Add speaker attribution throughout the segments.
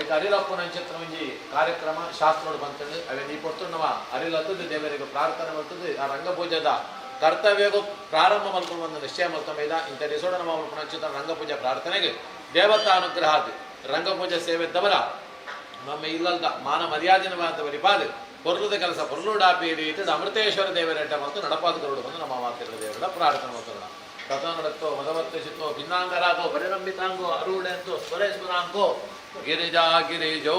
Speaker 1: ಐತ ಅರಿಲಪ್ಪುನಂಚಿತ್ತಿನ ಒಂಜಿ ಕಾರ್ಯಕ್ರಮ ಶಾಸ್ತ್ರೋಡು ಬಂತಂದು ಅವೆ ಈ ಪೊರ್ತುನವ ಅರಿಲತ್ತದು ದೇವರಿಗೆ ಪ್ರಾರ್ಥನೆ ಮಲ್ತದು ಆ ರಂಗಪೂಜೆದ ಕರ್ತವ್ಯಗೂ ಪ್ರಾರಂಭ ಮಲ್ಕೊಂಡು ಒಂದು ನಿಶ್ಚಯ ಮಲ್ತೊಂಬೈದ ಇಂಥ ದಿವಸೋಡ ನಮ್ಮ ಮಲ್ಪುನಂಚಿತ್ತಿನ ರಂಗಪೂಜೆ ಪ್ರಾರ್ಥನೆಗೆ ದೇವತಾ ಅನುಗ್ರಹ ರಂಗಪೂಜೆ ಸೇವೆದ್ದವರ ನಮ್ಮ ಇಲ್ಲಲ್ದ ಮಾನ ಮರ್ಯಾದಿನ ಬರಿಪಾದು ಪೊರ್ಲುದ ಕೆಲಸ ಪೊರ್ಲುಡಾಪಿ ರೀತಿ ಅಮೃತೇಶ್ವರ ದೇವರೆಡ್ಡ ಮತ್ತು ನಡಪಾದ ಗರುಡು ಬಂದು ನಮ್ಮ ಮಾತಿರ ದೇವರ ಪ್ರಾರ್ಥನೆ ಮಾಡ್ತಾರ. ಕಥನಡತ್ತೋ ಮದವತ್ತು ಭಿನ್ನಾಂಗರಾಗೋ ಪರಿರಂಬಿತಾಂಗೋ ಅರುಳೆಂತೋ ಸ್ವರೇಶ್ವರಾಂಗೋ ಗಿರಿಜಾ ಗಿರಿಜೌ.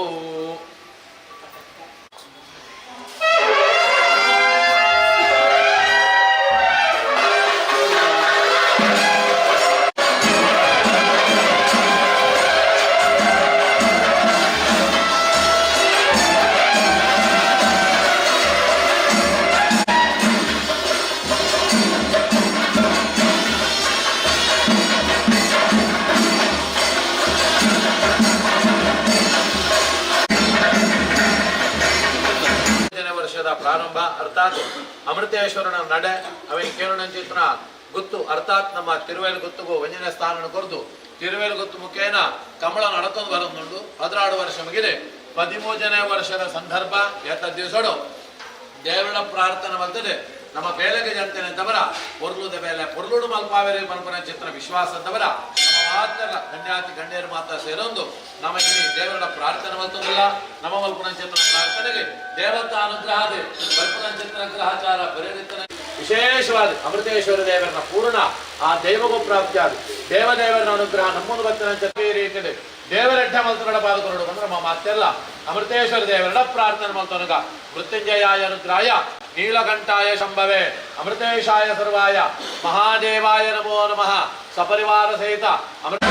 Speaker 1: ವರ್ಷದ ಪ್ರಾರಂಭ ಅರ್ಥಾತ್ ಅಮೃತೇಶ್ವರನ ನಡೆ ಅವೆ ಕೇರಳಂಚಿತ್ರ ಗುತ್ತು ಅರ್ಥಾತ್ ನಮ್ಮ ತಿರುವೇಲು ಗುತ್ತುಗು ಒಂಜನೇ ಸ್ಥಾನ ಕೊರ್ದು ತಿರುವೇಲು ಗುತ್ತು ಮುಖೇನ ಕಮಲ ನಡತೊಂದು ಬರೊಂದುಂಡು. 16 ವರ್ಷ ಮುಗಿದೆ 13ನೇ ವರ್ಷದ ಸಂದರ್ಭ ಏತ ದಿವಸಡು ದೇವರ ಪ್ರಾರ್ಥನೆ ಮಲ್ತದೆ ನಮ್ಮ ಬೇಲೆಗೆ ಜನತೆನಂತವರ ಪೊರ್ಲುದ ಬೇಲೆ ಪೊರ್ಲುಡು ಮಲ್ಪಾವೇರಿ ಮಲ್ಪನ ಚಿತ್ರ ವಿಶ್ವಾಸದವರ ನಮ್ಮ ಮಾತ್ರ ಗಣ್ಯಾತಿ ಗಣ್ಯರು ಮಾತ್ರ ಸೇರೊಂದು ನಮಗೆ ದೇವರ ಪ್ರಾರ್ಥನೆ ಮಲ್ತೊಂದಿಲ್ಲ. ನಮ್ಮ ಮಲ್ಪನ ಚಿತ್ರ ಪ್ರಾರ್ಥನೆಗೆ ದೇವತಾ ಅನುಗ್ರಹ ಮಲ್ಪನ ಚಿತ್ರ ಗ್ರಹಚಾರ ಪರಿಣಿತನ ವಿಶೇಷವಾದ ಅಮೃತೇಶ್ವರ ದೇವರನ ಪೂರ್ಣ ಆ ದೈವಗೂ ಪ್ರಾಪ್ತಿಯಾದ ದೇವದೇವರನ ಅನುಗ್ರಹ ನಮ್ಮನ್ನು ಬತ್ತಿನ ರೀತಿಯಲ್ಲಿ ದೇವರೆಡ್ಡ ಮಲ್ತನಡ ಪಾದಕರುಡು ಬಂದ್ರೆ ನಮ್ಮ ಮಾತೆಲ್ಲ ಅಮೃತೇಶ್ವರ ದೇವರಡ ಪ್ರಾರ್ಥನೆ ಮಲ್ತನಗ ಮೃತ್ಯುಂಜಯಾಯ ರುದ್ರಾಯ ನೀಲಕಂಠಾಯ ಶಂಭವೆ ಅಮೃತೇಶಾಯ ಸರ್ವಾಯ ಮಹಾದೇವಾಯ ನಮೋ ನಮಃ. ಸಪರಿವಾರ ಸಹಿತ ಅಮೃತ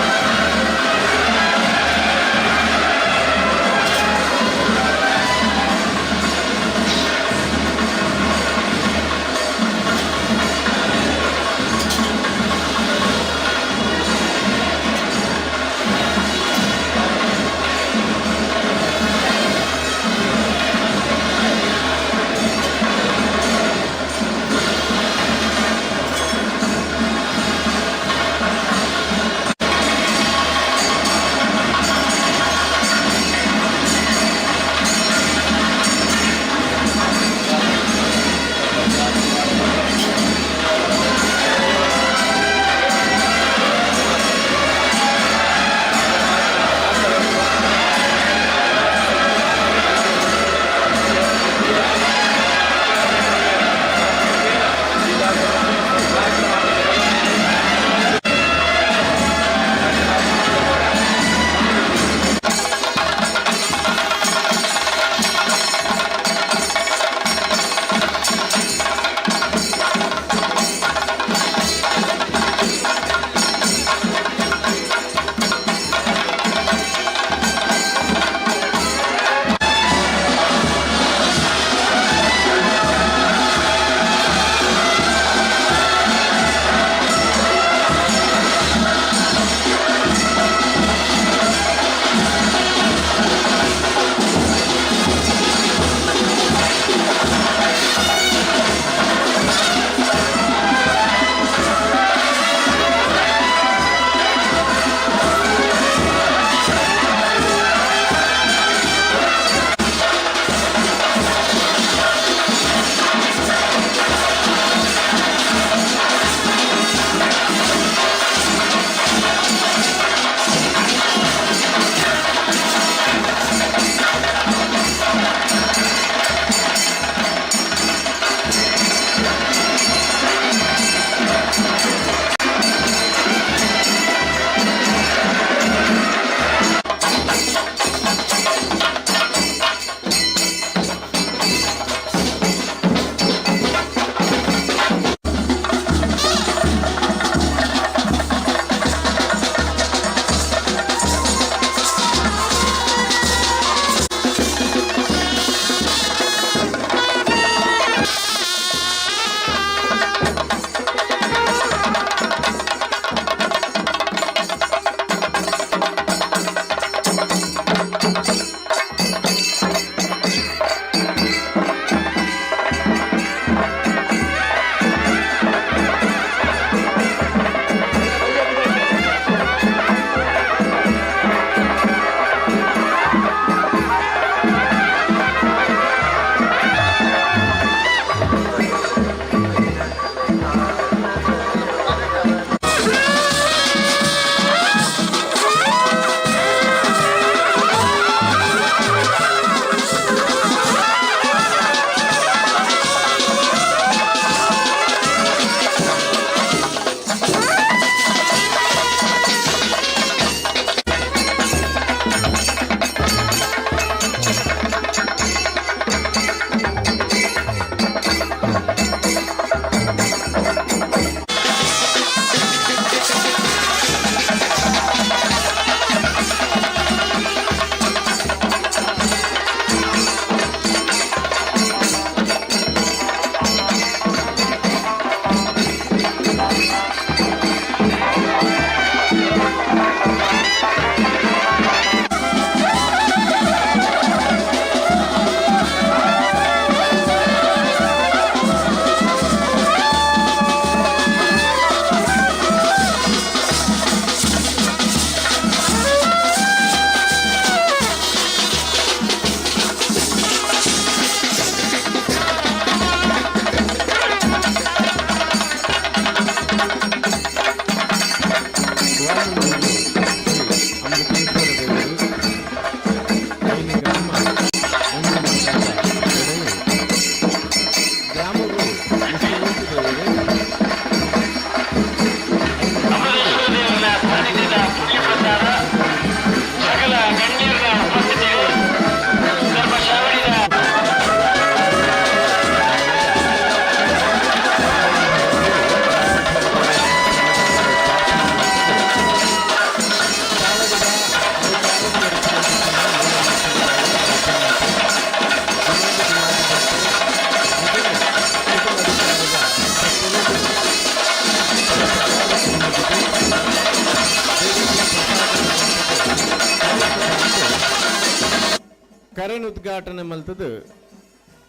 Speaker 2: ಕರೆನ್ ಉದ್ಘಾಟನೆ ಮಲ್ತದು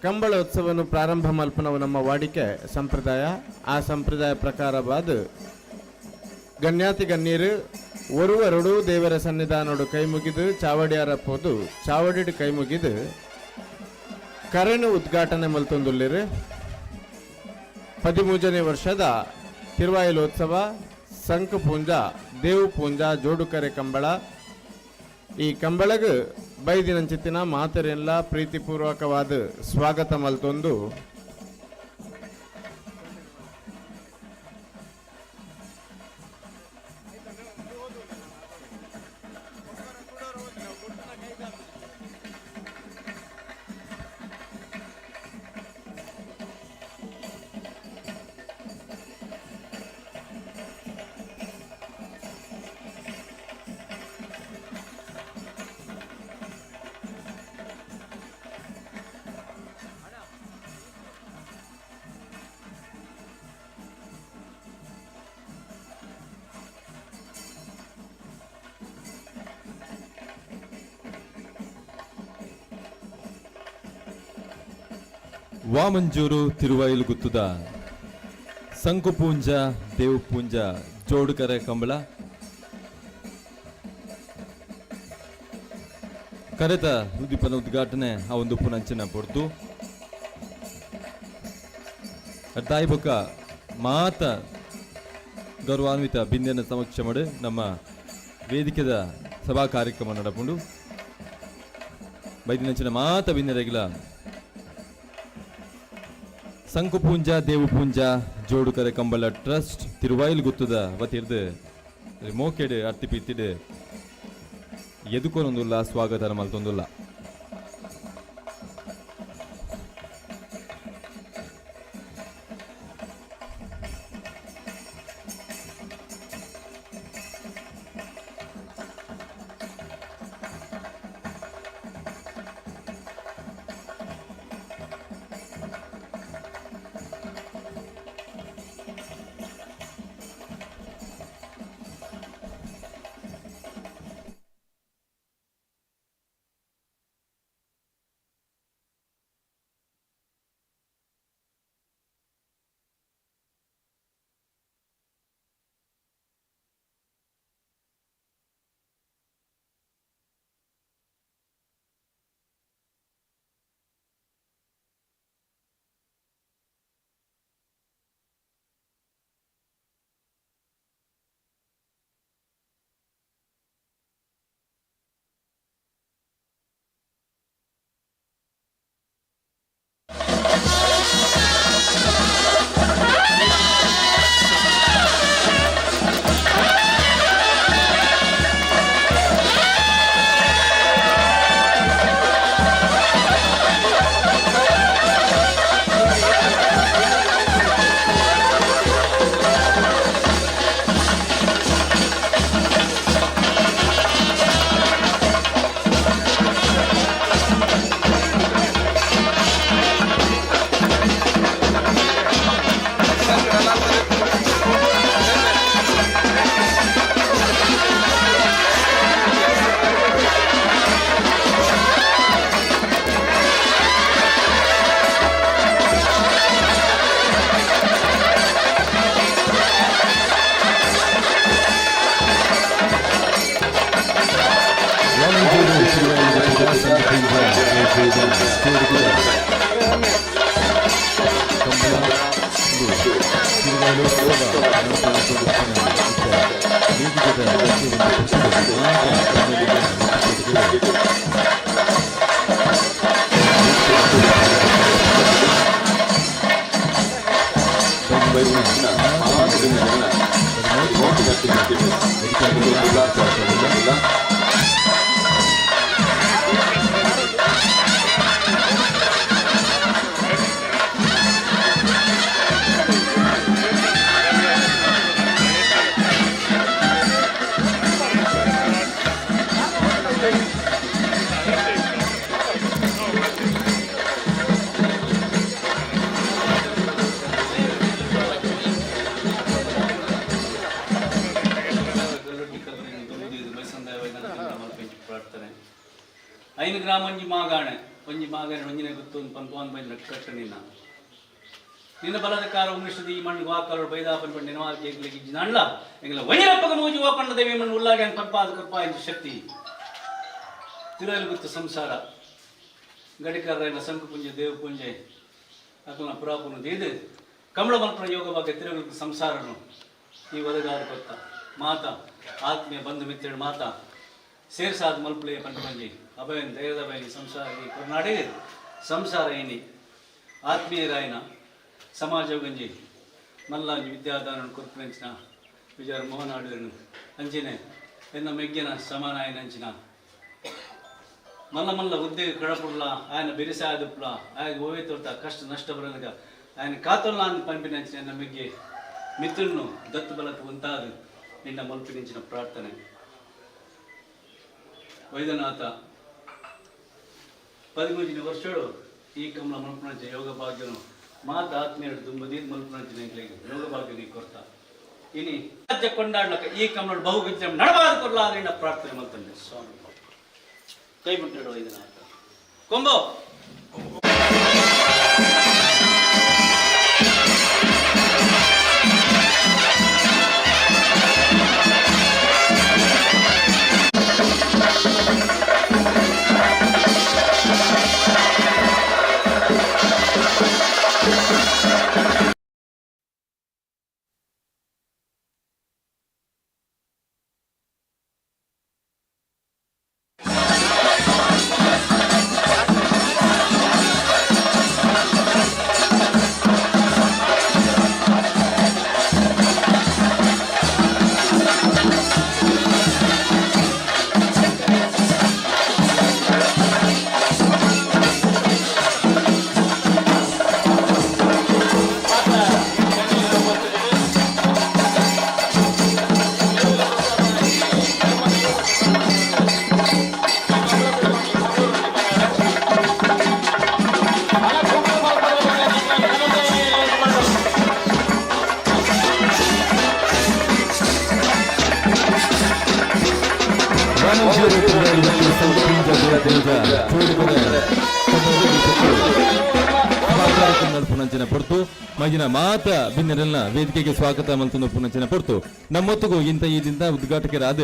Speaker 2: ಕಂಬಳ ಉತ್ಸವವನ್ನು ಪ್ರಾರಂಭ ಮಲ್ಪನವು ನಮ್ಮ ವಾಡಿಕೆ ಸಂಪ್ರದಾಯ. ಆ ಸಂಪ್ರದಾಯ ಪ್ರಕಾರವಾದ ಗಣ್ಯಾತಿ ಗಣ್ಯರು ಒರುವರುಡು ದೇವರ ಸನ್ನಿಧಾನೋಡು ಕೈ ಮುಗಿದು ಚಾವಡಿಯಾರ ಪೋದು ಚಾವಡಿಡು ಕೈ ಮುಗಿದು ಕರೆನು ಉದ್ಘಾಟನೆ ಮಲ್ತೊಂದುಲ್ಲೆರ್. 13ನೇ ವರ್ಷದ ತಿರುವಾಯಿಲೋತ್ಸವ, ಸಂಕು ಪೂಂಜ, ದೇವು ಪೂಂಜ, ಜೋಡುಕರೆ ಕಂಬಳ. ಈ ಕಂಬಳಗ್ ಬೈದಿನಂಚಿತ್ತಿನ ಮಾತರೆಲ್ಲ ಪ್ರೀತಿಪೂರ್ವಕವಾದ ಸ್ವಾಗತ ಮಲ್ತೊಂದು
Speaker 3: ವಾಮಂಜೂರು ತಿರುವಾಯಿಲು ಗುತ್ತದ ಸಂಕುಪೂಂಜ, ದೇವಪೂಂಜ, ಜೋಡುಕರೆ ಕಂಬಳ ಕರೆತ ಉದ್ದೀಪನ ಉದ್ಘಾಟನೆ ಆ ಒಂದು ಪುನಂಚಿನ ಪೊರ್ತು ತಾಯಿ ಬೊಕ್ಕ ಮಾತ ಗೌರವಾನ್ವಿತ ಬಿಂದೆನ ಸಮಕ್ಷ ಮಾಡು ನಮ್ಮ ವೇದಿಕೆದ ಸಭಾ ಕಾರ್ಯಕ್ರಮ ನಡಪುಂಡು. ಬೈದಿನಂಚಿನ ಮಾತ ಬಿಂದೆರೆಗಿಲ ಸಂಕುಪೂಂಜ, ದೇವಪೂಂಜ, ಜೋಡುಕರೆ ಕಂಬಳ ಟ್ರಸ್ಟ್ ತಿರುವಾಯಿಲು ಗುತ್ತದ ವತಿರ್ದು ಮೋಕೆಡ್ ಅರ್ತಿಪಿತ್ತಿಡ್ ಎದುಕೊನೊಂದುಲ್ಲ, ಸ್ವಾಗತ ಮಲ್ತೊಂದುಲ್ಲ. ವಾಮಂಜೂರು ತಿರುವಾಯಿಲು ಗುತ್ತದ ಸಂಕುಪೂಂಜ, ದೇವಪೂಂಜ, ಜೋಡುಕರೆ ಕಂಬಳ ಇಂದು ತಿರುವಾಯಿಲೋತ್ಸವ ನಡಪುನ ಇತ್ತೆ ವೇದಿಕೆದ ಒಂದು ಪೊರ್ತುಡು ಮಾತ ಗಣ್ಯೆರೆಗ್ಲ ಒಟ್ಟುಗೂಡಿದ್
Speaker 4: ಗ್ರಾಮ ಒಂಜಿ ಮಾಗಾಣೆ ಒಂಜಿ ಮಾಗಾಣೆ ಒಂಜಿನೇ ಗೊತ್ತು ಪನ್ಪೋನ್ ಬೈದ ಕಟ್ಟ ನಿನ್ನ ನಿನ್ನ ಬಲದ ಕಾರ ಉಮಿಷದ ಈ ಮಣ್ಣು ವಾಕರು ಬೈದಾಪನ್ ಪಂಡ ನಿನವಾದ ಜೇಗ್ಲಿಗೆ ಇಜ್ಜಿನಾಂಡ್ಲ ಎಂಗ್ಲ ಒಂಜಿನಪ್ಪಗ ಮೂಜಿ ಓಪಣ್ಣ ದೇವಿ ಮಣ್ಣು ಉಲ್ಲಾಗೆ ಅಂಗ್ ಪನ್ಪಾದ ಕೃಪಾ ಇಂಚ ಶಕ್ತಿ. ತಿರುವಲ್ ಗೊತ್ತು ಸಂಸಾರ ಗಡಿಕಾರನ ಸಂಕು ಪುಂಜೆ ದೇವ ಪುಂಜೆ ಅಕಲ್ನ ಪುರಾಪುನ ದೀದು ಕಮಲ ಮಲ್ಪನ ಯೋಗ ಬಗ್ಗೆ ತಿರುಗಲು ಸಂಸಾರನು ಈ ಒದಗಾದ ಕೊತ್ತ ಮಾತ ಆತ್ಮೀಯ ಬಂಧು ಮಿತ್ರರು ಮಾತ ಸೇರ್ಸಾದ ಮಲ್ಪಲೆ ಪಂಡ ಬಂಜಿ ಅಭಯನ್ ಧೈರ್ಯದ ಅಭಯನಿ ಸಂಸಾರ ಈ ಕರ್ನಾಟಕ ಸಂಸಾರ ಏನಿ ಆತ್ಮೀಯರಾಯನ ಸಮಾಜ ಗಂಜಿ ಮಲ್ಲಾಂಜಿ ವಿದ್ಯಾದಾನ ಕೊರ್ಪುನಂಚಿನ ವಿಜಯ ಮೋಹನ ಆಡಿದನು ಅಂಚಿನೆ ಎನ್ನ ಮೆಗ್ಗಿನ ಸಮಾನಾಯನ ಅಂಚಿನ ಮಲ್ಲ ಮಲ್ಲ ಹುದ್ದೆ ಕಡಪುಡ್ಲ ఆయన ಬಿರಿಸಾದುಪ್ಲ ఆయన ಓವೇ ತೋರ್ತ ಕಷ್ಟ ನಷ್ಟ ಬರಲಗ ఆయన ಕಾತೊಲ್ಲ అని పంపినంచిన ಎನ್ನ ಮೆಗ್ಗೆ ಮಿತ್ರನು ದತ್ತು ಬಲಕ್ಕೆ ಉಂತಾದು ನಿನ್ನ ಮಲ್ಪಿನಿಂಚಿನ ಪ್ರಾರ್ಥನೆ. ವೈದ್ಯನಾಥ 13 ವರ್ಷಗಳು ಈ ಕಮಲ ಮಲ್ಪನಂಚ ಯೋಗ ಭಾಗ್ಯನು ಮಾತ ಆತ್ಮೀಯರು ದುಂಬದೀದ್ ಮಲ್ಪನಂಚಿನ ಯೋಗ ಭಾಗ್ಯನು ಕೊರ್ತ ಇನಿ ರಾಜ್ಯ ಕೊಂಡಾಡ್ಲಕ್ಕ ಈ ಕಮಲ ಬಹು ನಡಬಾದ ಕೊರ್ಲಾದ ನಿನ್ನ ಪ್ರಾರ್ಥನೆ ಮಲ್ತಂದೆ ಸ್ವಾಮಿ ಕೈ ಮುಟ್ಟಿಡು ವೈದ್ಯನಾಥ ಕೊಂಬೋ.
Speaker 3: ವಾಮಂಜೂರು ತಿರುವೈಲುಗುತ್ತು ಸಂಕುಪೂಂಜ ದೇವದೇವದ ಜೋಡುಕರೆ ಪುನಂಚಿನ ಪೊರ್ತು ಮಗಿನ ಮಾತ ಬಿನ್ನೆರೆಲ್ನ ವೇದಿಕೆಗೆ ಸ್ವಾಗತ ಮಲ್ತೊಂದು ಪುನಂಚಿನ ಪೊರ್ತು. ನಮ್ಮೊತ್ತುಗು ಇಂತ ಈ ದಿನ ಉದ್ಘಾಟಕರಾದ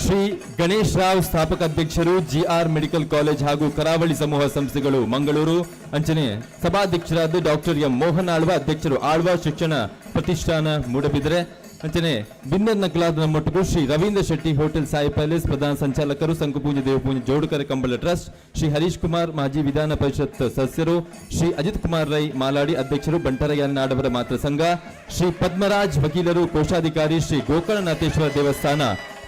Speaker 3: ಶ್ರೀ ಗಣೇಶ್ ರಾವ್, ಸ್ಥಾಪಕ ಅಧ್ಯಕ್ಷರು, ಜಿಆರ್ ಮೆಡಿಕಲ್ ಕಾಲೇಜ್ ಹಾಗೂ ಕರಾವಳಿ ಸಮೂಹ ಸಂಸ್ಥೆಗಳು, ಮಂಗಳೂರು. ಅಂಚನೆ ಸಭಾಧ್ಯಕ್ಷರಾದ ಡಾಕ್ಟರ್ ಎಂ ಮೋಹನ್ ಆಳ್ವ, ಅಧ್ಯಕ್ಷರು, ಆಳ್ವ ಶಿಕ್ಷಣ ಪ್ರತಿಷ್ಠಾನ, ಮೂಡಬಿದ್ರೆ. ಅಂಚನೆ ಬಿನ್ನೆರ್ ನಕಲಾದ ನಮ್ಮೊಟ್ಟಿಗೂ ಶ್ರೀ ರವೀಂದ್ರ ಶೆಟ್ಟಿ, ಹೋಟೆಲ್ ಸಾಯಿ ಪ್ಯಾಲೇಸ್, ಪ್ರಧಾನ ಸಂಚಾಲಕರು, ಸಂಕುಪೂಂಜೆ ದೇವಪೂಂಜೆ ಜೋಡುಕರೆ ಕಂಬಳ ಟ್ರಸ್ಟ್. ಶ್ರೀ ಹರೀಶ್ ಕುಮಾರ್, ಮಾಜಿ ವಿಧಾನ ಪರಿಷತ್ ಸದಸ್ಯರು. ಶ್ರೀ ಅಜಿತ್ ಕುಮಾರ್ ರೈ ಮಾಲಾಡಿ, ಅಧ್ಯಕ್ಷರು, ಬಂಟರಯ್ಯ ನಾಡವರ ಮಾತೃ ಸಂಘ. ಶ್ರೀ ಪದ್ಮರಾಜ್, ವಕೀಲರು, ಕೋಶಾಧಿಕಾರಿ, ಶ್ರೀ ಗೋಕರ್ಣನಾಥೇಶ್ವರ ದೇವಸ್ಥಾನ,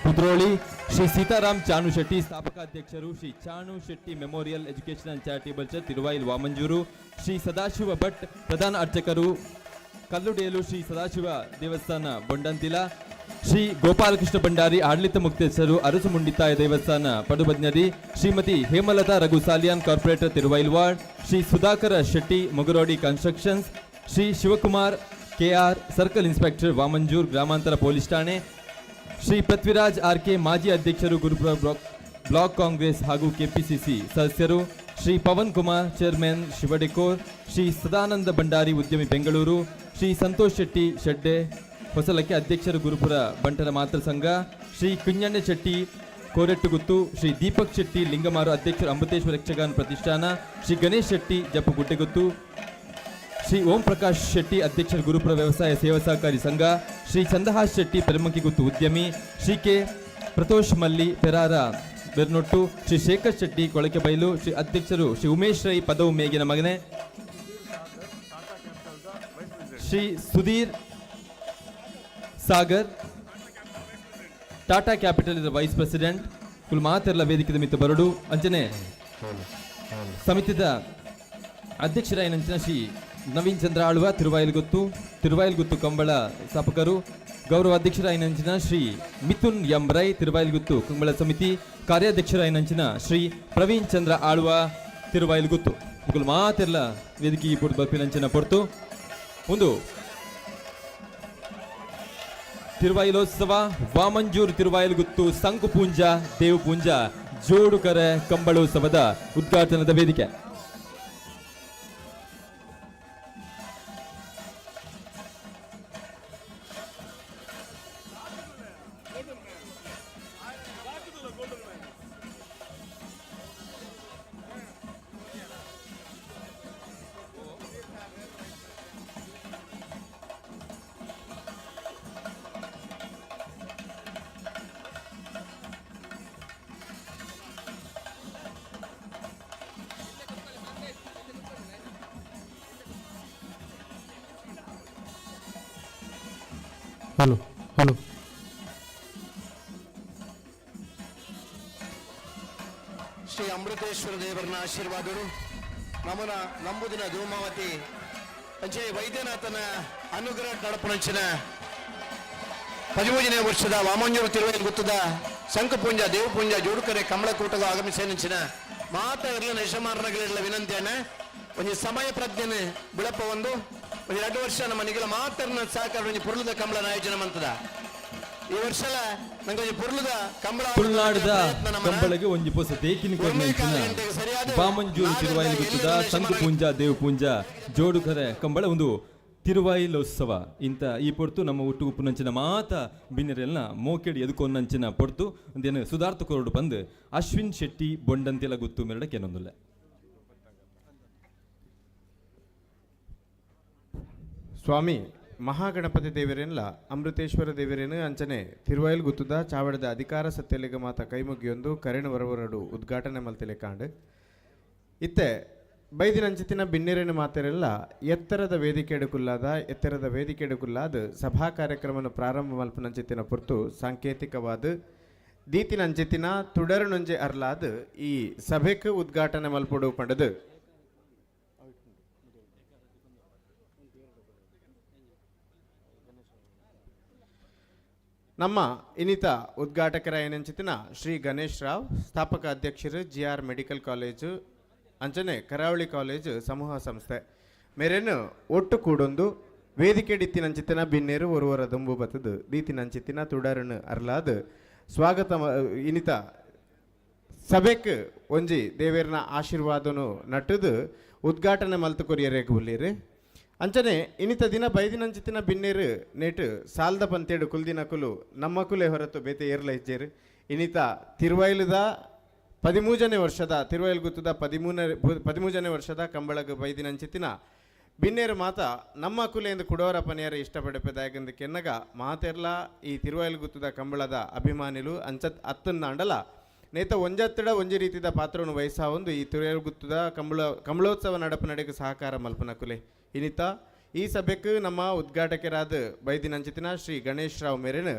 Speaker 3: ಕುದ್ರೋಳಿ. ಶ್ರೀ ಸೀತಾರಾಮ್ ಚಾನು ಶೆಟ್ಟಿ, ಸ್ಥಾಪಕ ಅಧ್ಯಕ್ಷರು, Shri Chanu Shetty memorial education and charitable trust, Tiruvail, Vamanjoor. Shri Sadashiva Bhat, ಪ್ರಧಾನ ಅರ್ಚಕರು, ಕಲ್ಲುಡೇಲು ಶ್ರೀ ಸದಾಶಿವ ದೇವಸ್ಥಾನ, ಬೊಂಡಂತಿಲ. ಶ್ರೀ ಗೋಪಾಲಕೃಷ್ಣ ಭಂಡಾರಿ, ಆಡಳಿತ ಮುಕ್ತೇಶ್ವರು, ಅರಸುಮುಂಡಿತಾಯ ದೇವಸ್ಥಾನ, ಪಡುಬಜ್ನದಿ. Shrimati Hemalatha Raghu Saliyan, corporator, Thiruvail ward. Shri Sudhakara Shetty, Mugurodi constructions. Shri Shivakumar KR, circle inspector, Vamanjoor ಗ್ರಾಮಾಂತರ ಪೊಲೀಸ್ ಠಾಣೆ. ಶ್ರೀ ಪೃಥ್ವಿರಾಜ್ ಆರ್ ಕೆ, ಮಾಜಿ ಅಧ್ಯಕ್ಷರು, ಗುರುಪುರ ಬ್ಲಾಕ್ ಬ್ಲಾಕ್ ಕಾಂಗ್ರೆಸ್ ಹಾಗೂ ಕೆಪಿಸಿಸಿ ಸದಸ್ಯರು. ಶ್ರೀ ಪವನ್ ಕುಮಾರ್, ಚೇರ್ಮನ್, ಶಿವಡೆಕೋರ್. ಶ್ರೀ ಸದಾನಂದ ಭಂಡಾರಿ, ಉದ್ಯಮಿ, ಬೆಂಗಳೂರು. ಶ್ರೀ ಸಂತೋಷ್ ಶೆಟ್ಟಿ ಶೆಡ್ಡೆ ಹೊಸಲಕ್ಕೆ, ಅಧ್ಯಕ್ಷರು, ಗುರುಪುರ ಬಂಟರ ಮಾತೃ ಸಂಘ. ಶ್ರೀ ಕುಂಜಣ್ಣ ಶೆಟ್ಟಿ ಕೋರೆಟ್ಟುಗುತ್ತು. ಶ್ರೀ ದೀಪಕ್ ಶೆಟ್ಟಿ ಲಿಂಗಮಾರು, ಅಧ್ಯಕ್ಷರು, ಅಮೃತೇಶ್ವರ ಯಕ್ಷಗಾನ ಪ್ರತಿಷ್ಠಾನ. ಶ್ರೀ ಗಣೇಶ್ ಶೆಟ್ಟಿ ಜಪ್ಪು ಗುಡ್ಡೆಗುತ್ತು. ಶ್ರೀ ಓಂ ಪ್ರಕಾಶ್ ಶೆಟ್ಟಿ, ಅಧ್ಯಕ್ಷರು, ಗುರುಪುರ ವ್ಯವಸಾಯ ಸೇವಾ ಸಹಕಾರಿ ಸಂಘ. ಶ್ರೀ ಚಂದಹಾಸ್ ಶೆಟ್ಟಿ ಪೆರಮಂಕಿಗುತ್ತು, ಉದ್ಯಮಿ. ಶ್ರೀ ಕೆ ಪ್ರತೋಷ್ ಮಲ್ಲಿ ಪೆರಾರ ಬೆರ್ನೊಟ್ಟು. ಶ್ರೀ ಶೇಖರ್ ಶೆಟ್ಟಿ ಕೊಳಕೆಬೈಲು. ಶ್ರೀ ಅಧ್ಯಕ್ಷರು ಶ್ರೀ ಉಮೇಶ್ ರೈ ಪದವು ಮೇಗಿನ ಮಗನೆ. ಶ್ರೀ ಸುಧೀರ್ ಸಾಗರ್, ಟಾಟಾ ಕ್ಯಾಪಿಟಲ್ ಇದರ ವೈಸ್ ಪ್ರೆಸಿಡೆಂಟ್. ಕುಲ್ ಮಾತೆರ್ಲ ವೇದಿಕೆದ ಮಿತ್ತ ಬರಡು. ಅಂಚನೆ ಸಮಿತಿದ ಅಧ್ಯಕ್ಷರಾಯಿನಂಚಿನ ಶ್ರೀ ನವೀನ್ ಚಂದ್ರ ಆಳ್ವ ತಿರುವಾಯಿಲ್ಗುತ್ತು, ತಿರುವಾಯಿಲ್ಗುತ್ತು ಕಂಬಳ ಸ್ಥಾಪಕರು. ಗೌರವ ಅಧ್ಯಕ್ಷರಾಯಿನಂಚಿನ ಶ್ರೀ ಮಿಥುನ್ ಎಂ ರೈ, ತಿರುವಾಯಿಲ್ಗುತ್ತು ಕಂಬಳ ಸಮಿತಿ ಕಾರ್ಯಾಧ್ಯಕ್ಷರಾಯಿನಂಚಿನ ಶ್ರೀ ಪ್ರವೀಣ್ ಚಂದ್ರ ಆಳ್ವ ತಿರುವಾಯಿಲ್ಗುತ್ತು ಮುಗುಲ್ ಮಾತೆರ್ಲ ವೇದಿಕೆ ಪೊರ್ತು ಬರ್ಪಿನಂಚಿನ ಪೊರ್ತು. ಒಂದು ತಿರುವಾಯಿಲೋತ್ಸವ, ವಾಮಂಜೂರ್ ತಿರುವಾಯಿಲ್ಗುತ್ತು ಸಂಕು ಪೂಂಜ ದೇವ್ ಪೂಂಜ ಜೋಡುಕರೆ ಕಂಬಳೋತ್ಸವದ ಉದ್ಘಾಟನದ ವೇದಿಕೆ.
Speaker 2: Hello hello.
Speaker 5: Shri Amruteshwara ದೇವರನ ಆಶೀರ್ವಾದಗಳು ನಮನ ನಂಬುದಿನ ಧೂಮಾವತಿ ಅಂಚೆ ವೈದ್ಯನಾಥನ ಅನುಗ್ರಹ ನಡಪುನಂಚಿನ 13ನೇ ವರ್ಷದ ವಾಮಂಜೂರು ತಿರುವೈಲ್ ಗುತ್ತದ ಶಂಖಪೂಂಜ ದೇವಪೂಂಜ ಜೋಡುಕರೆ ಕಮಲಕೂಟದ ಆಗಮಿಸೇನಂಚಿನ ಮಾತ ಇರಲಿನ ಯಜಮಾನಗಳಿರಲ ವಿನಂತಿಯನ್ನ ಒಂಜಿ ಸಮಯ ಪ್ರಜ್ಞೆನೆ ಬಿಳಪ ಒಂದು ಒಂಜಿ 2 ವರ್ಷ ನಮ್ಮ ನಿಗಲ ಮಾತರ್ನ ಸಹಕಾರ ಒಂಜಿ ಪುರ್ಲದ ಕಮಲನ ಆಯೋಜನೆ ಮಂತದ. ಈ ವರ್ಷಲ ನಂಗೆ ಒಂಜಿ ಪುರ್ಲದ ಕಂಬಳ
Speaker 3: ತುಳುನಾಡದ
Speaker 5: ಪ್ರಯತ್ನ ನಮನ.
Speaker 3: ಕಂಬಳಗೆ ಒಂಜಿ ಪೊಸ ತೇಕಿನ ಕೊರ್ನಂಚಿನ ಬಾಮಂಜೂರು ತಿರುವಾಯಿಲು ಗುತ್ತದ ಸಂಘ ಪೂಂಜಾ ದೇವಪೂಂಜಾ ಜೋಡುಕರೆ ಕಂಬಳ ಒಂದು ತಿರುವಾಯಿಲೋತ್ಸವ ಇಂತ ಈ ಪೊರ್ತು ನಮ್ಮ ಒಟ್ಟು ಉಪ್ಪುನಂಚಿನ ಮಾತ ಬಿನ್ನೆರೆಲ್ನ ಮೋಕೆಡಿ ಎದುಕೊಂದಂಚಿನ ಪೊರ್ತು ಒಂದೇನು ಸುಧಾರ್ಥ ಕೊರಡು ಬಂದು ಅಶ್ವಿನ್ ಶೆಟ್ಟಿ ಬೊಂಡಂತೆಲ ಗುತ್ತು ಮೆರಡ ಕೆನೊಂದುಲ್ಲ.
Speaker 2: ಸ್ವಾಮಿ ಮಹಾಗಣಪತಿ ದೇವರೇನ್ಲ ಅಮೃತೇಶ್ವರ ದೇವರೇನು ಅಂಚನೆ ತಿರುವಾಯಿಲ್ ಗುತ್ತದ ಚಾವಡದ ಅಧಿಕಾರ ಸತ್ಯಲಿಗ ಮಾತ ಕೈಮುಗಿಯೊಂದು ಕರೆಣ ವರವರಡು ಉದ್ಘಾಟನೆ ಮಲ್ತಿಲೆ ಕಾಂಡ್. ಇತ್ತೆ ಬೈದಿನಂಚಿತಿನ ಬಿನ್ನೆರೆನ ಮಾತೆರೆಲ್ಲ ಎತ್ತರದ ವೇದಿಕೆ ಎತ್ತರದ ವೇದಿಕೆ ಸಭಾ ಕಾರ್ಯಕ್ರಮವನ್ನು ಪ್ರಾರಂಭ ಮಲ್ಪನಂಚಿತಿನ ಪೊರ್ತು ಸಾಂಕೇತಿಕವಾದ ದೀತಿನಂಚಿತಿನ ತುಡರುನೊಂಜೆ ಅರ್ಲಾದ್ ಈ ಸಭೆಕ್ ಉದ್ಘಾಟನೆ ಮಲ್ಪೊಡು ಪಂಡದು. ನಮ್ಮ ಇನ್ನಿತ ಉದ್ಘಾಟಕರ ಏನಂಚಿತಿನ ಶ್ರೀ ಗಣೇಶ್ ರಾವ್, ಸ್ಥಾಪಕ ಅಧ್ಯಕ್ಷರು ಜಿ ಆರ್ ಮೆಡಿಕಲ್ ಕಾಲೇಜು ಅಂಚನೆ ಕರಾವಳಿ ಕಾಲೇಜು ಸಮೂಹ ಸಂಸ್ಥೆ ಮೇರೇನು ಒಟ್ಟು ಕೂಡೊಂದು ವೇದಿಕೆಡಿತ್ತಿನಂಚಿತ್ತಿನ ಬಿನ್ನೇರು ಒರುವರ ದುಂಬು ಬತ್ತದು ದೀತಿನಂಚಿತ್ತಿನ ತುಡರನು ಅರ್ಲಾದ್ ಸ್ವಾಗತ ಇನ್ನಿತ ಸಭೆಕ್ ಒಂಜಿ ದೇವೇರ್ನ ಆಶೀರ್ವಾದನು ನಟ್ಟುದು ಉದ್ಘಾಟನೆ ಮಲ್ತು ಕೊರಿಯರೇಗ್ ಉಳ್ಳೀರು. ಅಂಚನೆ ಇನ್ನಿತ ದಿನ ಬೈದಿನಂಚಿತ್ತಿನ ಬಿನ್ನೇರು ನೇಟು ಸಾಲ್ದ ಪಂತೇಡು ಕುಲ್ದಿನ ಕುಲು ನಮ್ಮ ಕುಲೆ ಹೊರತು ಬೇತೆ ಏರ್ಲ ಇಜ್ಜೇರು. ಇನ್ನಿತ ತಿರುವೈಲದ 13ನೇ ವರ್ಷದ ತಿರುವೈಲ್ ಗುತ್ತದ 13ನೇ ವರ್ಷದ ಕಂಬಳಗ ಬೈದಿನಂಚಿತ್ತಿನ ಬಿನ್ನೇರು ಮಾತ ನಮ್ಮ ಕುಲೆಯಿಂದ ಕುಡೋರ ಪನಿಯರ ಇಷ್ಟಪಡೆಪದಾಗಂದು ಕೆನ್ನಗ ಮಾತೆರ್ಲ ಈ ತಿರುವೈಲ್ ಗುತ್ತದ ಕಂಬಳದ ಅಭಿಮಾನಿಲು ಅಂಚತ್ ಅತ್ತನ್ನಾಂಡಲ ನೇತ ಒಂಜತ್ತಡ ಒಂಜಿ ರೀತಿದ ಪಾತ್ರವನ್ನು ವಹಿಸಾವೊಂದು ಈ ತಿರುವೈಲ್ ಗುತ್ತದ ಕಂಬಳೋತ್ಸವ ನಡಪು ನಡೆಗೆ ಸಹಕಾರ ಮಲ್ಪನ ಕುಲೆ. ಇನ್ನಿತ ಈ ಸಭೆಕ್ ನಮ್ಮ ಉದ್ಘಾಟಕರಾದ ಬೈದಿನಂಚಿತಿನ ಶ್ರೀ ಗಣೇಶ್ ರಾವ್ ಮೇರೆನ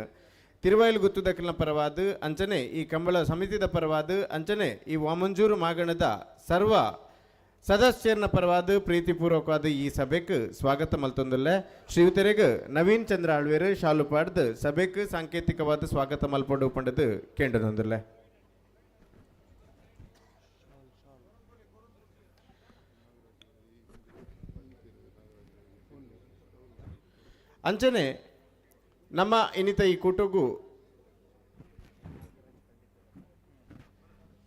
Speaker 2: ತಿರುವೈಲ್ ಗುತ್ತುದಕ್ಕಿನ ಪರವಾದ ಅಂಚನೆ ಈ ಕಂಬಳ ಸಮಿತಿದ ಪರವಾದ ಅಂಚನೆ ಈ ವಾಮಂಜೂರು ಮಾಗಣದ ಸರ್ವ ಸದಸ್ಯರನ ಪರವಾದ ಪ್ರೀತಿಪೂರ್ವಕವಾದ ಈ ಸಭೆಕ್ ಸ್ವಾಗತ ಮಲ್ತೊಂದುಲ್ಲೆ. ಶ್ರೀಯುತರೆಗ್ ನವೀನ್ ಚಂದ್ರ ಆಳ್ವೇರು ಶಾಲು ಪಾಡ್ದು ಸಭೆಕ್ ಸಾಂಕೇತಿಕವಾದ ಸ್ವಾಗತ ಮಲ್ಪೊಂಡು ಪಂಡದು ಕೇಂದ್ರನೊಂದುಲ್ಲೆ. ಅಂಚನೆ ನಮ್ಮ ಇನ್ನಿತ ಈ ಕೂಟಗೂ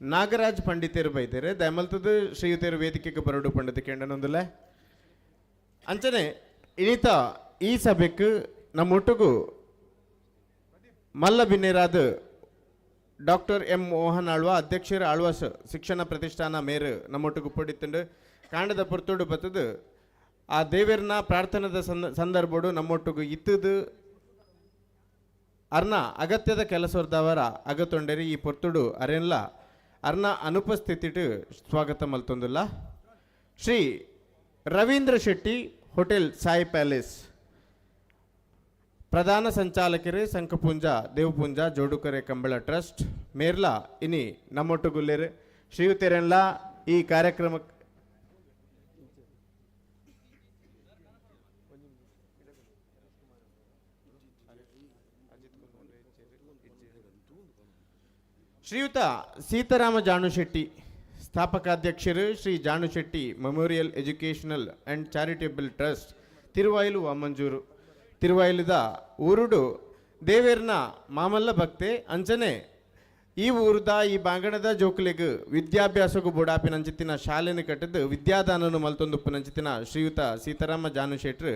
Speaker 2: ನಾಗರಾಜ್ ಪಂಡಿತರು ಬೈತಾರೆ ದಯಮಲ್ತದ ಶ್ರೀಯುತರು ವೇದಿಕೆಗೆ ಬರಡು ಪಂಡಿತ ಕೇಂದ್ರನೊಂದುಲ್ಲೆ. ಅಂಚನೆ ಇನ್ನಿತ ಈ ಸಭೆಕ್ ನಮ್ಮೊಟ್ಟಿಗೂ ಮಲ್ಲ ಬಿನ್ನೇರಾದ ಡಾಕ್ಟರ್ ಎಂ ಮೋಹನ್ ಆಳ್ವ ಅಧ್ಯಕ್ಷರ ಆಳ್ವಾಸ್ ಶಿಕ್ಷಣ ಪ್ರತಿಷ್ಠಾನ ಮೇರು ನಮ್ಮೊಟ್ಟಿಗೆ ಪಡಿತುಂಡು ಕಾಂಡದ ಪೊರ್ತುಡು ಬತ್ತದು ಆ ದೇವರನ್ನ ಪ್ರಾರ್ಥನೆದ ಸಂದರ್ಭಡು ನಮ್ಮೊಟ್ಟಿಗೆ ಇತ್ತದು ಅರ್ನ ಅಗತ್ಯದ ಕೆಲಸದವರ ಅಗತೊಂಡರಿ ಈ ಪೊರ್ತುಡು ಅರೆನ್ಲ ಅರ್ನ ಅನುಪಸ್ಥಿತಿಟು ಸ್ವಾಗತ ಮಲ್ತೊಂದುಲ್ಲ. ಶ್ರೀ ರವೀಂದ್ರ ಶೆಟ್ಟಿ ಹೋಟೆಲ್ ಸಾಯಿ ಪ್ಯಾಲೇಸ್ ಪ್ರಧಾನ ಸಂಚಾಲಕರು ಸಂಕಪುಂಜ ದೇವಪುಂಜ ಜೋಡುಕರೆ ಕಂಬಳ ಟ್ರಸ್ಟ್ ಮೇರ್ಲಾ ಇನಿ ನಮ್ಮೊಟ್ಟುಗುಲ್ಲೇರು ಶ್ರೀಯುತೆರೆನ್ಲ ಈ ಕಾರ್ಯಕ್ರಮ ಶ್ರೀಯುತ Sitarama ಜಾಣುಶೆಟ್ಟಿ ಸ್ಥಾಪಕಾಧ್ಯಕ್ಷರು Shri Janushetty memorial educational and charitable trust Thiruvailu Vamanjoor ತಿರುವಾಯಿಲುದ ಊರುಡು ದೇವೇರ್ನ ಮಾಮಲ್ಲ ಭಕ್ತೆ ಅಂಚನೆ ಈ ಊರುದ ಈ ಬಾಂಗಣದ ಜೋಕುಲೆಗ್ ವಿದ್ಯಾಭ್ಯಾಸಗು ಬೊಡಾಪಿನಂಚಿತ್ತಿನ ಶಾಲೆನ ಕಟ್ಟದು ವಿದ್ಯಾದಾನನು ಮಲ್ತೊಂದುಪ್ಪುನಂಚಿತ್ತಿನ ಶ್ರೀಯುತ ಸೀತಾರಾಮ ಜಾನು ಶೆಟ್ರು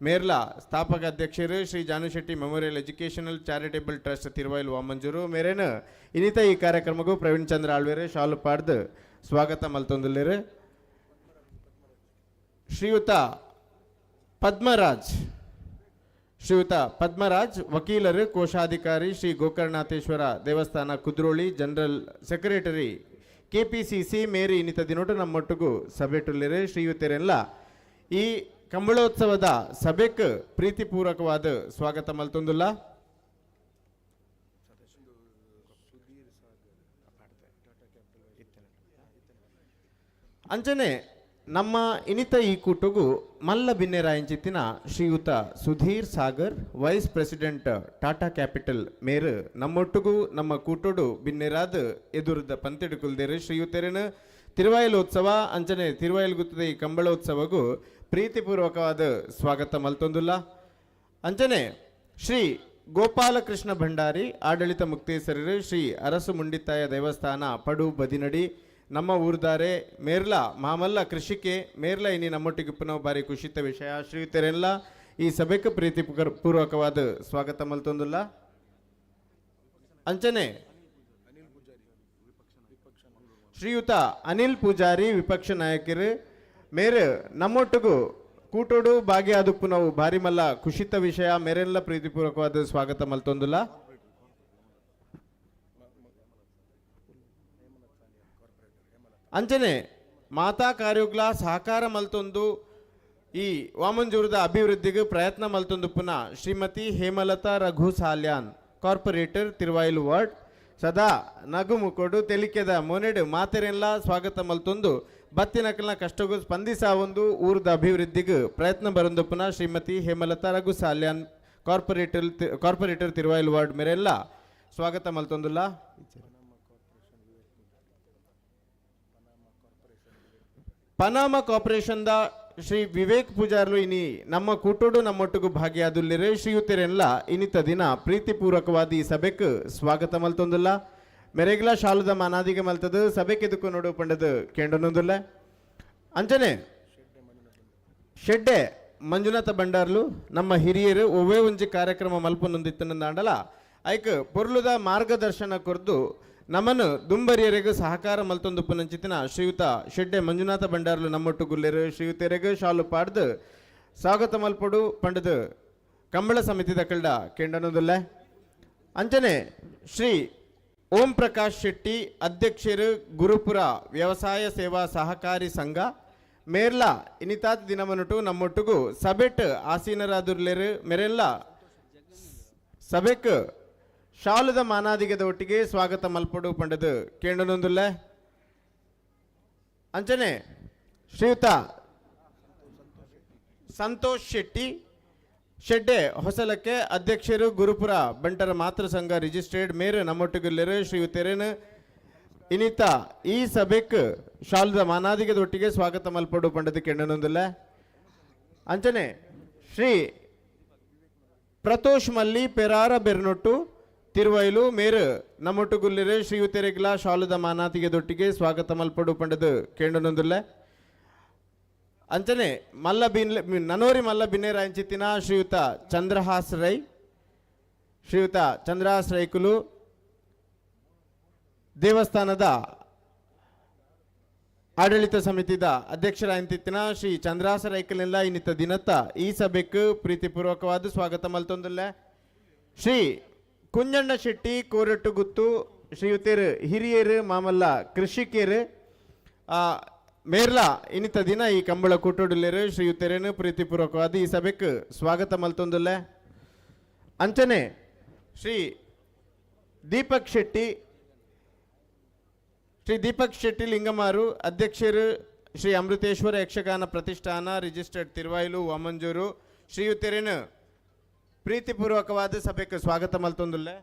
Speaker 2: ಮೇರ್ಲಾ ಸ್ಥಾಪಕ ಅಧ್ಯಕ್ಷರು Shri Janu Shetty memorial educational charitable trust Tiruvail Vamanjoor ಮೇರೇನು ಇನ್ನಿತ ಈ ಕಾರ್ಯಕ್ರಮಕ್ಕೂ ಪ್ರವೀಣ್ ಚಂದ್ರ ಆಳ್ವೇರು ಶಾಲು ಪಾಡ್ದು ಸ್ವಾಗತ ಮಲ್ತೊಂದುಲ್ಲೇರು. ಶ್ರೀಯುತ ಪದ್ಮರಾಜ್, ಶ್ರೀಯುತ ಪದ್ಮರಾಜ್ ವಕೀಲರು, ಕೋಶಾಧಿಕಾರಿ, ಶ್ರೀ ಗೋಕರ್ಣನಾಥೇಶ್ವರ ದೇವಸ್ಥಾನ Kudroli, general secretary KPCC Mary ಇನ್ನಿತ ದಿನೋಟು ನಮ್ಮೊಟ್ಟಿಗೂ ಸಭೆಟುಲ್ಲಿರು. ಶ್ರೀಯುತರೆಲ್ಲ ಈ ಕಂಬಳೋತ್ಸವದ ಸಭೆಕ್ ಪ್ರೀತಿಪೂರ್ವಕವಾದ ಸ್ವಾಗತ ಮಲ್ತೊಂದುಲ್ಲ. ಅಂಚನೆ ನಮ್ಮ ಇನಿತ ಈ ಕೂಟಗು ಮಲ್ಲ ಬಿನ್ನೆರಾಯಂಚಿತ್ತಿನ ಶ್ರೀಯುತ Sudhir Sagar, vice president Tata capital ಮೇರು ನಮ್ಮೊಟ್ಟುಗೂ ನಮ್ಮ ಕೂಟೋಡು ಬಿನ್ನೆರಾದ ಎದುರುದ ಪಂತೆಡು ಶ್ರೀಯುತರೇನು ತಿರುವಾಯಲೋತ್ಸವ ಅಂಚನೆ ತಿರುವಾಯಲ್ ಗುತ್ತದ ಈ ಕಂಬಳೋತ್ಸವಗೂ ಪ್ರೀತಿಪೂರ್ವಕವಾದ ಸ್ವಾಗತ ಮಲ್ತೊಂದುಲ್ಲ. ಅಂಚನೆ ಶ್ರೀ ಗೋಪಾಲಕೃಷ್ಣ ಭಂಡಾರಿ, ಆಡಳಿತ ಮುಕ್ತೇಸರರು, ಶ್ರೀ ಅರಸು ಮುಂಡಿತ್ತಾಯ ದೇವಸ್ಥಾನ ಪಡು ಬದಿನಡಿ, ನಮ್ಮ ಊರ್ದಾರೆ ಮೇರ್ಲ ಮಾಮಲ್ಲ ಕೃಷಿಕೆ ಮೇರ್ಲ ಇನಿ ನಮ್ಮೊಟ್ಟಿಗೆ ಪುನಃ ಬಾರಿ ಖುಷಿತ ವಿಷಯ. ಶ್ರೀಯುತರೆಲ್ಲ ಈ ಸಭೆಗೆ ಪ್ರೀತಿ ಪೂರ್ವಕವಾದ ಸ್ವಾಗತ ಮಲ್ತೊಂದುಲ್ಲ. ಅಂಚನೆ ಶ್ರೀಯುತ ಅನಿಲ್ ಪೂಜಾರಿ, ವಿಪಕ್ಷ ನಾಯಕರು ಮೇರು ನಮ್ಮೊಟ್ಟಿಗೂ ಕೂಟೋಡು ಭಾಗಿಯಾದಪ್ಪು ನಾವು ಭಾರಿ ಮಲ್ಲ ಖುಷಿತ ವಿಷಯ. ಮೇರೆಲ್ಲ ಪ್ರೀತಿಪೂರ್ವಕವಾದ ಸ್ವಾಗತ ಮಲ್ತೊಂದುಲ್ಲ. ಅಂಚನೆ ಮಾತಾ ಕಾರ್ಯೋಗ್ಲ ಸಹಕಾರ ಮಲ್ತೊಂದು ಈ ವಾಮಂಜೂರದ ಅಭಿವೃದ್ಧಿಗೆ ಪ್ರಯತ್ನ ಮಲ್ತೊಂದು ಪುನಃ ಶ್ರೀಮತಿ ಹೇಮಲತಾ ರಘು ಸಾಲ್ಯಾನ್, ಕಾರ್ಪೊರೇಟರ್ ತಿರುವಾಯಿಲು ವಾರ್ಡ್, ಸದಾ ನಗು ಮುಕೊಡು ತೆಲಿಕೆದ ಮೊನೆಡು ಮಾತೆರೆಲ್ಲ ಸ್ವಾಗತ ಮಲ್ತೊಂದು ಬತ್ತಿನಕಲ್ನ ಕಷ್ಟಗೂ ಸ್ಪಂದಿಸ ಒಂದು ಊರದ ಅಭಿವೃದ್ಧಿಗೆ ಪ್ರಯತ್ನ ಬರಂದು ಪುನಃ ಶ್ರೀಮತಿ ಹೇಮಲತಾ ರಘು ಸಾಲ್ಯಾನ್, ಕಾರ್ಪೊರೇಟರ್ ತಿರುವಾಯಿಲು ವಾರ್ಡ್ ಮೇರೆಲ್ಲ ಸ್ವಾಗತ ಮಲ್ತೊಂದುಲ್ಲ. ಪನಾಮ ಕಾರ್ಪೊರೇಷನ್ದ ಶ್ರೀ ವಿವೇಕ್ ಪೂಜಾರ್ಲು ಇನಿ ನಮ್ಮ ಕೂಟೋಡು ನಮ್ಮೊಟ್ಟಿಗೂ ಭಾಗಿಯಾದುಲ್ಲಿರೆ. ಶ್ರೀಯುತರೆಲ್ಲ ಇನ್ನಿತ ದಿನ ಪ್ರೀತಿಪೂರ್ವಕವಾದ ಈ ಸಭೆಕ್ ಸ್ವಾಗತ ಮಲ್ತೊಂದುಲ್ಲ. ಮೆರೆಗ್ಲ ಶಾಲುದ ಮಾನಾದಿಗೆ ಮಲ್ತದು ಸಭೆಗೆ ಎದುಕು ನೋಡು ಪಂಡದು ಕೇಂಡನೊಂದುಲ್ಲ. ಅಂಚನೆ ಶೆಡ್ಡೆ ಮಂಜುನಾಥ ಭಂಡಾರ್ಲು ನಮ್ಮ ಹಿರಿಯರು ಒವ್ವೇ ಒಂಜಿ ಕಾರ್ಯಕ್ರಮ ಮಲ್ಪನೊಂದಿತ್ತನಂದಾಂಡಲ ಐಕ್ ಪೊರ್ಲುದ ಮಾರ್ಗದರ್ಶನ ಕೊರ್ದು ನಮ್ಮನ್ನು ದುಂಬರಿಯರಿಗೂ ಸಹಕಾರ ಮಲ್ತೊಂದು ಪುನಂಚಿತಿನ ಶ್ರೀಯುತ ಶೆಡ್ಡೆ ಮಂಜುನಾಥ ಭಂಡಾರ್ಲು ನಮ್ಮೊಟ್ಟು ಗುಲ್ಲೆರು. ಶ್ರೀಯುತರೆಗೂ ಶಾಲು ಪಾಡ್ದು ಸ್ವಾಗತ ಮಲ್ಪಡು ಪಂಡದು ಕಂಬಳ ಸಮಿತಿದ ಕಲ್ಡ ಕೆಂಡನೊಂದುಲ್ಲೆ. ಅಂಚನೆ ಶ್ರೀ ಓಂ ಪ್ರಕಾಶ್ ಶೆಟ್ಟಿ, ಅಧ್ಯಕ್ಷರು, ಗುರುಪುರ ವ್ಯವಸಾಯ ಸೇವಾ ಸಹಕಾರಿ ಸಂಘ ಮೇರ್ಲಾ ಇನಿತಾತ್ ದಿನಮನುಟು ನಮ್ಮೊಟ್ಟಿಗೂ ಸಬೆಟ್ ಆಸೀನರಾದುರ್ಲೆರು. ಮೆರೆಲ್ಲ ಸಭೆಕ್ ಶಾಲುದ ಮಾನಾದಿಗದ ಒಟ್ಟಿಗೆ ಸ್ವಾಗತ ಮಲ್ಪಡು ಪಂಡದು ಕೇಂಡನೊಂದುಲ್ಲೆ. ಅಂಚನೆ ಶ್ರೀಯುತ ಸಂತೋಷ್ ಶೆಟ್ಟಿ ಶೆಡ್ಡೆ ಹೊಸಲಕ್ಕೆ, ಅಧ್ಯಕ್ಷರು, ಗುರುಪುರ ಬಂಟರ ಮಾತೃ ಸಂಘ ರಿಜಿಸ್ಟರ್ಡ್ ಮೇರು ನಮ್ಮೊಟ್ಟಿಗುಲ್ಲೆರು. ಶ್ರೀಯುತರೇನು ಇನಿತ ಈ ಸಭೆಕ್ ಶಾಲುದ ಮಾನಾದಿಗದ ಒಟ್ಟಿಗೆ ಸ್ವಾಗತ ಮಲ್ಪಡು ಪಂಡದು ಕೆಂಡನೊಂದುಲ್ಲೆ. ಅಂಚನೆ ಶ್ರೀ ಪ್ರತೋಷ್ ಮಲ್ಲಿ ಪೆರಾರ ಬೆರ್ನೊಟ್ಟು ತಿರುವೈಲು ಮೇರು ನಮ್ಮೊಟ್ಟುಗುಲ್ಲಿರೆ. ಶ್ರೀಯುತೆರೆಗ್ಲ ಶಾಲುದ ಮಾನಾತಿಗೆ ದೊಟ್ಟಿಗೆ ಸ್ವಾಗತ ಮಲ್ಪಡು ಪಂಡದು ಕೇಂಡನೊಂದುಲ್ಲೆ. ಅಂಚನೆ ಮಲ್ಲ ಬಿನ್ ನನೋರಿ ಮಲ್ಲ ಬಿನ್ನೇರ ಅಂಚಿತ್ತಿನ ಶ್ರೀಯುತ ಚಂದ್ರಹಾಸ್ ರೈ, ಶ್ರೀಯುತ ಚಂದ್ರಹಾಸ್ ರೈಕುಲು ದೇವಸ್ಥಾನದ ಆಡಳಿತ ಸಮಿತಿದ ಅಧ್ಯಕ್ಷರಾಯಂತಿತ್ತಿನ ಶ್ರೀ ಚಂದ್ರಹಾಸ ರೈಕಲೆಲ್ಲ ಇನ್ನಿತ ದಿನತ್ತ ಈ ಸಭೆಕ್ ಪ್ರೀತಿಪೂರ್ವಕವಾದ ಸ್ವಾಗತ ಮಲ್ತೊಂದುಲ್ಲೆ. ಶ್ರೀ ಕುಂಜಣ್ಣ ಶೆಟ್ಟಿ ಕೋರಟ್ಟುಗುತ್ತು ಶ್ರೀಯುತೇರು ಹಿರಿಯರು ಮಾಮಲ್ಲ ಕೃಷಿಕರು ಮೇರ್ಲಾ ಇನ್ನಿತ ದಿನ ಈ ಕಂಬಳ ಕೂಟೋಡುಲ್ಲೇರು. ಶ್ರೀಯುತೇರೇನು ಪ್ರೀತಿಪೂರ್ವಕವಾದ ಈ ಸಭೆಕ್ ಸ್ವಾಗತ ಮಲ್ತೊಂದುಲ್ಲೆ. ಅಂಚನೆ ಶ್ರೀ ದೀಪಕ್ ಶೆಟ್ಟಿ, ಶ್ರೀ ದೀಪಕ್ ಶೆಟ್ಟಿ ಲಿಂಗಮಾರು, ಅಧ್ಯಕ್ಷರು, ಶ್ರೀ ಅಮೃತೇಶ್ವರ ಯಕ್ಷಗಾನ ಪ್ರತಿಷ್ಠಾನ ರಿಜಿಸ್ಟರ್ಡ್ ತಿರುವಾಯಿಲು ವಾಮಂಜೂರು, ಶ್ರೀಯುತೇರೇನು ಪ್ರೀತಿಪೂರ್ವಕವಾದ ಸಭೆಗೆ ಸ್ವಾಗತ ಮಲ್ತೊಂದುಲ್ಲೆ.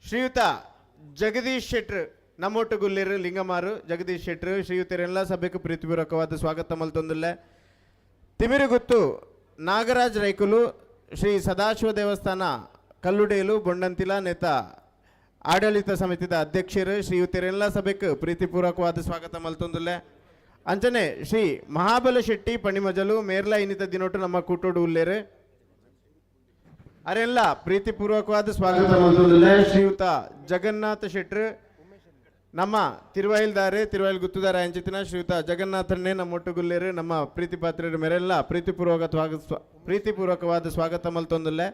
Speaker 2: ಶ್ರೀಯುತ ಜಗದೀಶ್ ಶೆಟ್ರು, ನಮ್ಮೊಟ್ಟುಗುಲ್ಲೇರು ಲಿಂಗಮಾರು ಜಗದೀಶ್ ಶೆಟ್ರು ಶ್ರೀಯುತರೆಲ್ಲ ಸಭೆಗೆ ಪ್ರೀತಿಪೂರ್ವಕವಾದ ಸ್ವಾಗತ ಮಲ್ತೊಂದುಲ್ಲೆ. ತಿಮಿರುಗುತ್ತು ನಾಗರಾಜ್ ರೈಕುಲು ಶ್ರೀ ಸದಾಶಿವ ದೇವಸ್ಥಾನ ಕಲ್ಲುಡೇಲು ಬೊಂಡಂತಿಲ ನೇತ ಆಡಳಿತ ಸಮಿತಿದ ಅಧ್ಯಕ್ಷರು ಶ್ರೀಯುತರೆಲ್ಲ ಸಭೆಗೆ ಪ್ರೀತಿಪೂರ್ವಕವಾದ ಸ್ವಾಗತ ಮಲ್ತೊಂದುಲ್ಲೆ. ಅಂಚನೆ ಶ್ರೀ ಮಹಾಬಲ ಶೆಟ್ಟಿ ಪಣಿಮಜಲು ಮೇರ್ಲ ಇನ್ನಿತ ದಿನೋಟು ನಮ್ಮ ಕೂಟೋಡು ಉಲ್ಲೇರು ಅರೆಲ್ಲ ಪ್ರೀತಿಪೂರ್ವಕವಾದ ಸ್ವಾಗತ ಮಲ್ತೊಂದುಲ್ಲೆ. ಶ್ರೀಯುತ ಜಗನ್ನಾಥ ಶೆಟ್ರು ನಮ್ಮ ತಿರುವೈಲ್ದಾರೆ ತಿರುವೈಲ್ ಗುತ್ತುದಾರ ಅಂಚಿತಿನ ಶ್ರೀಯುತ ಜಗನ್ನಾಥನ್ನೇ ನಮ್ಮ ಒಟ್ಟುಗುಲ್ಲೇರು ನಮ್ಮ ಪ್ರೀತಿ ಪಾತ್ರರು ಮೇರೆಲ್ಲ ಪ್ರೀತಿಪೂರ್ವಕ ಸ್ವಾಗತ ಪ್ರೀತಿಪೂರ್ವಕವಾದ ಸ್ವಾಗತ ಮಲ್ತೊಂದುಲ್ಲೆ.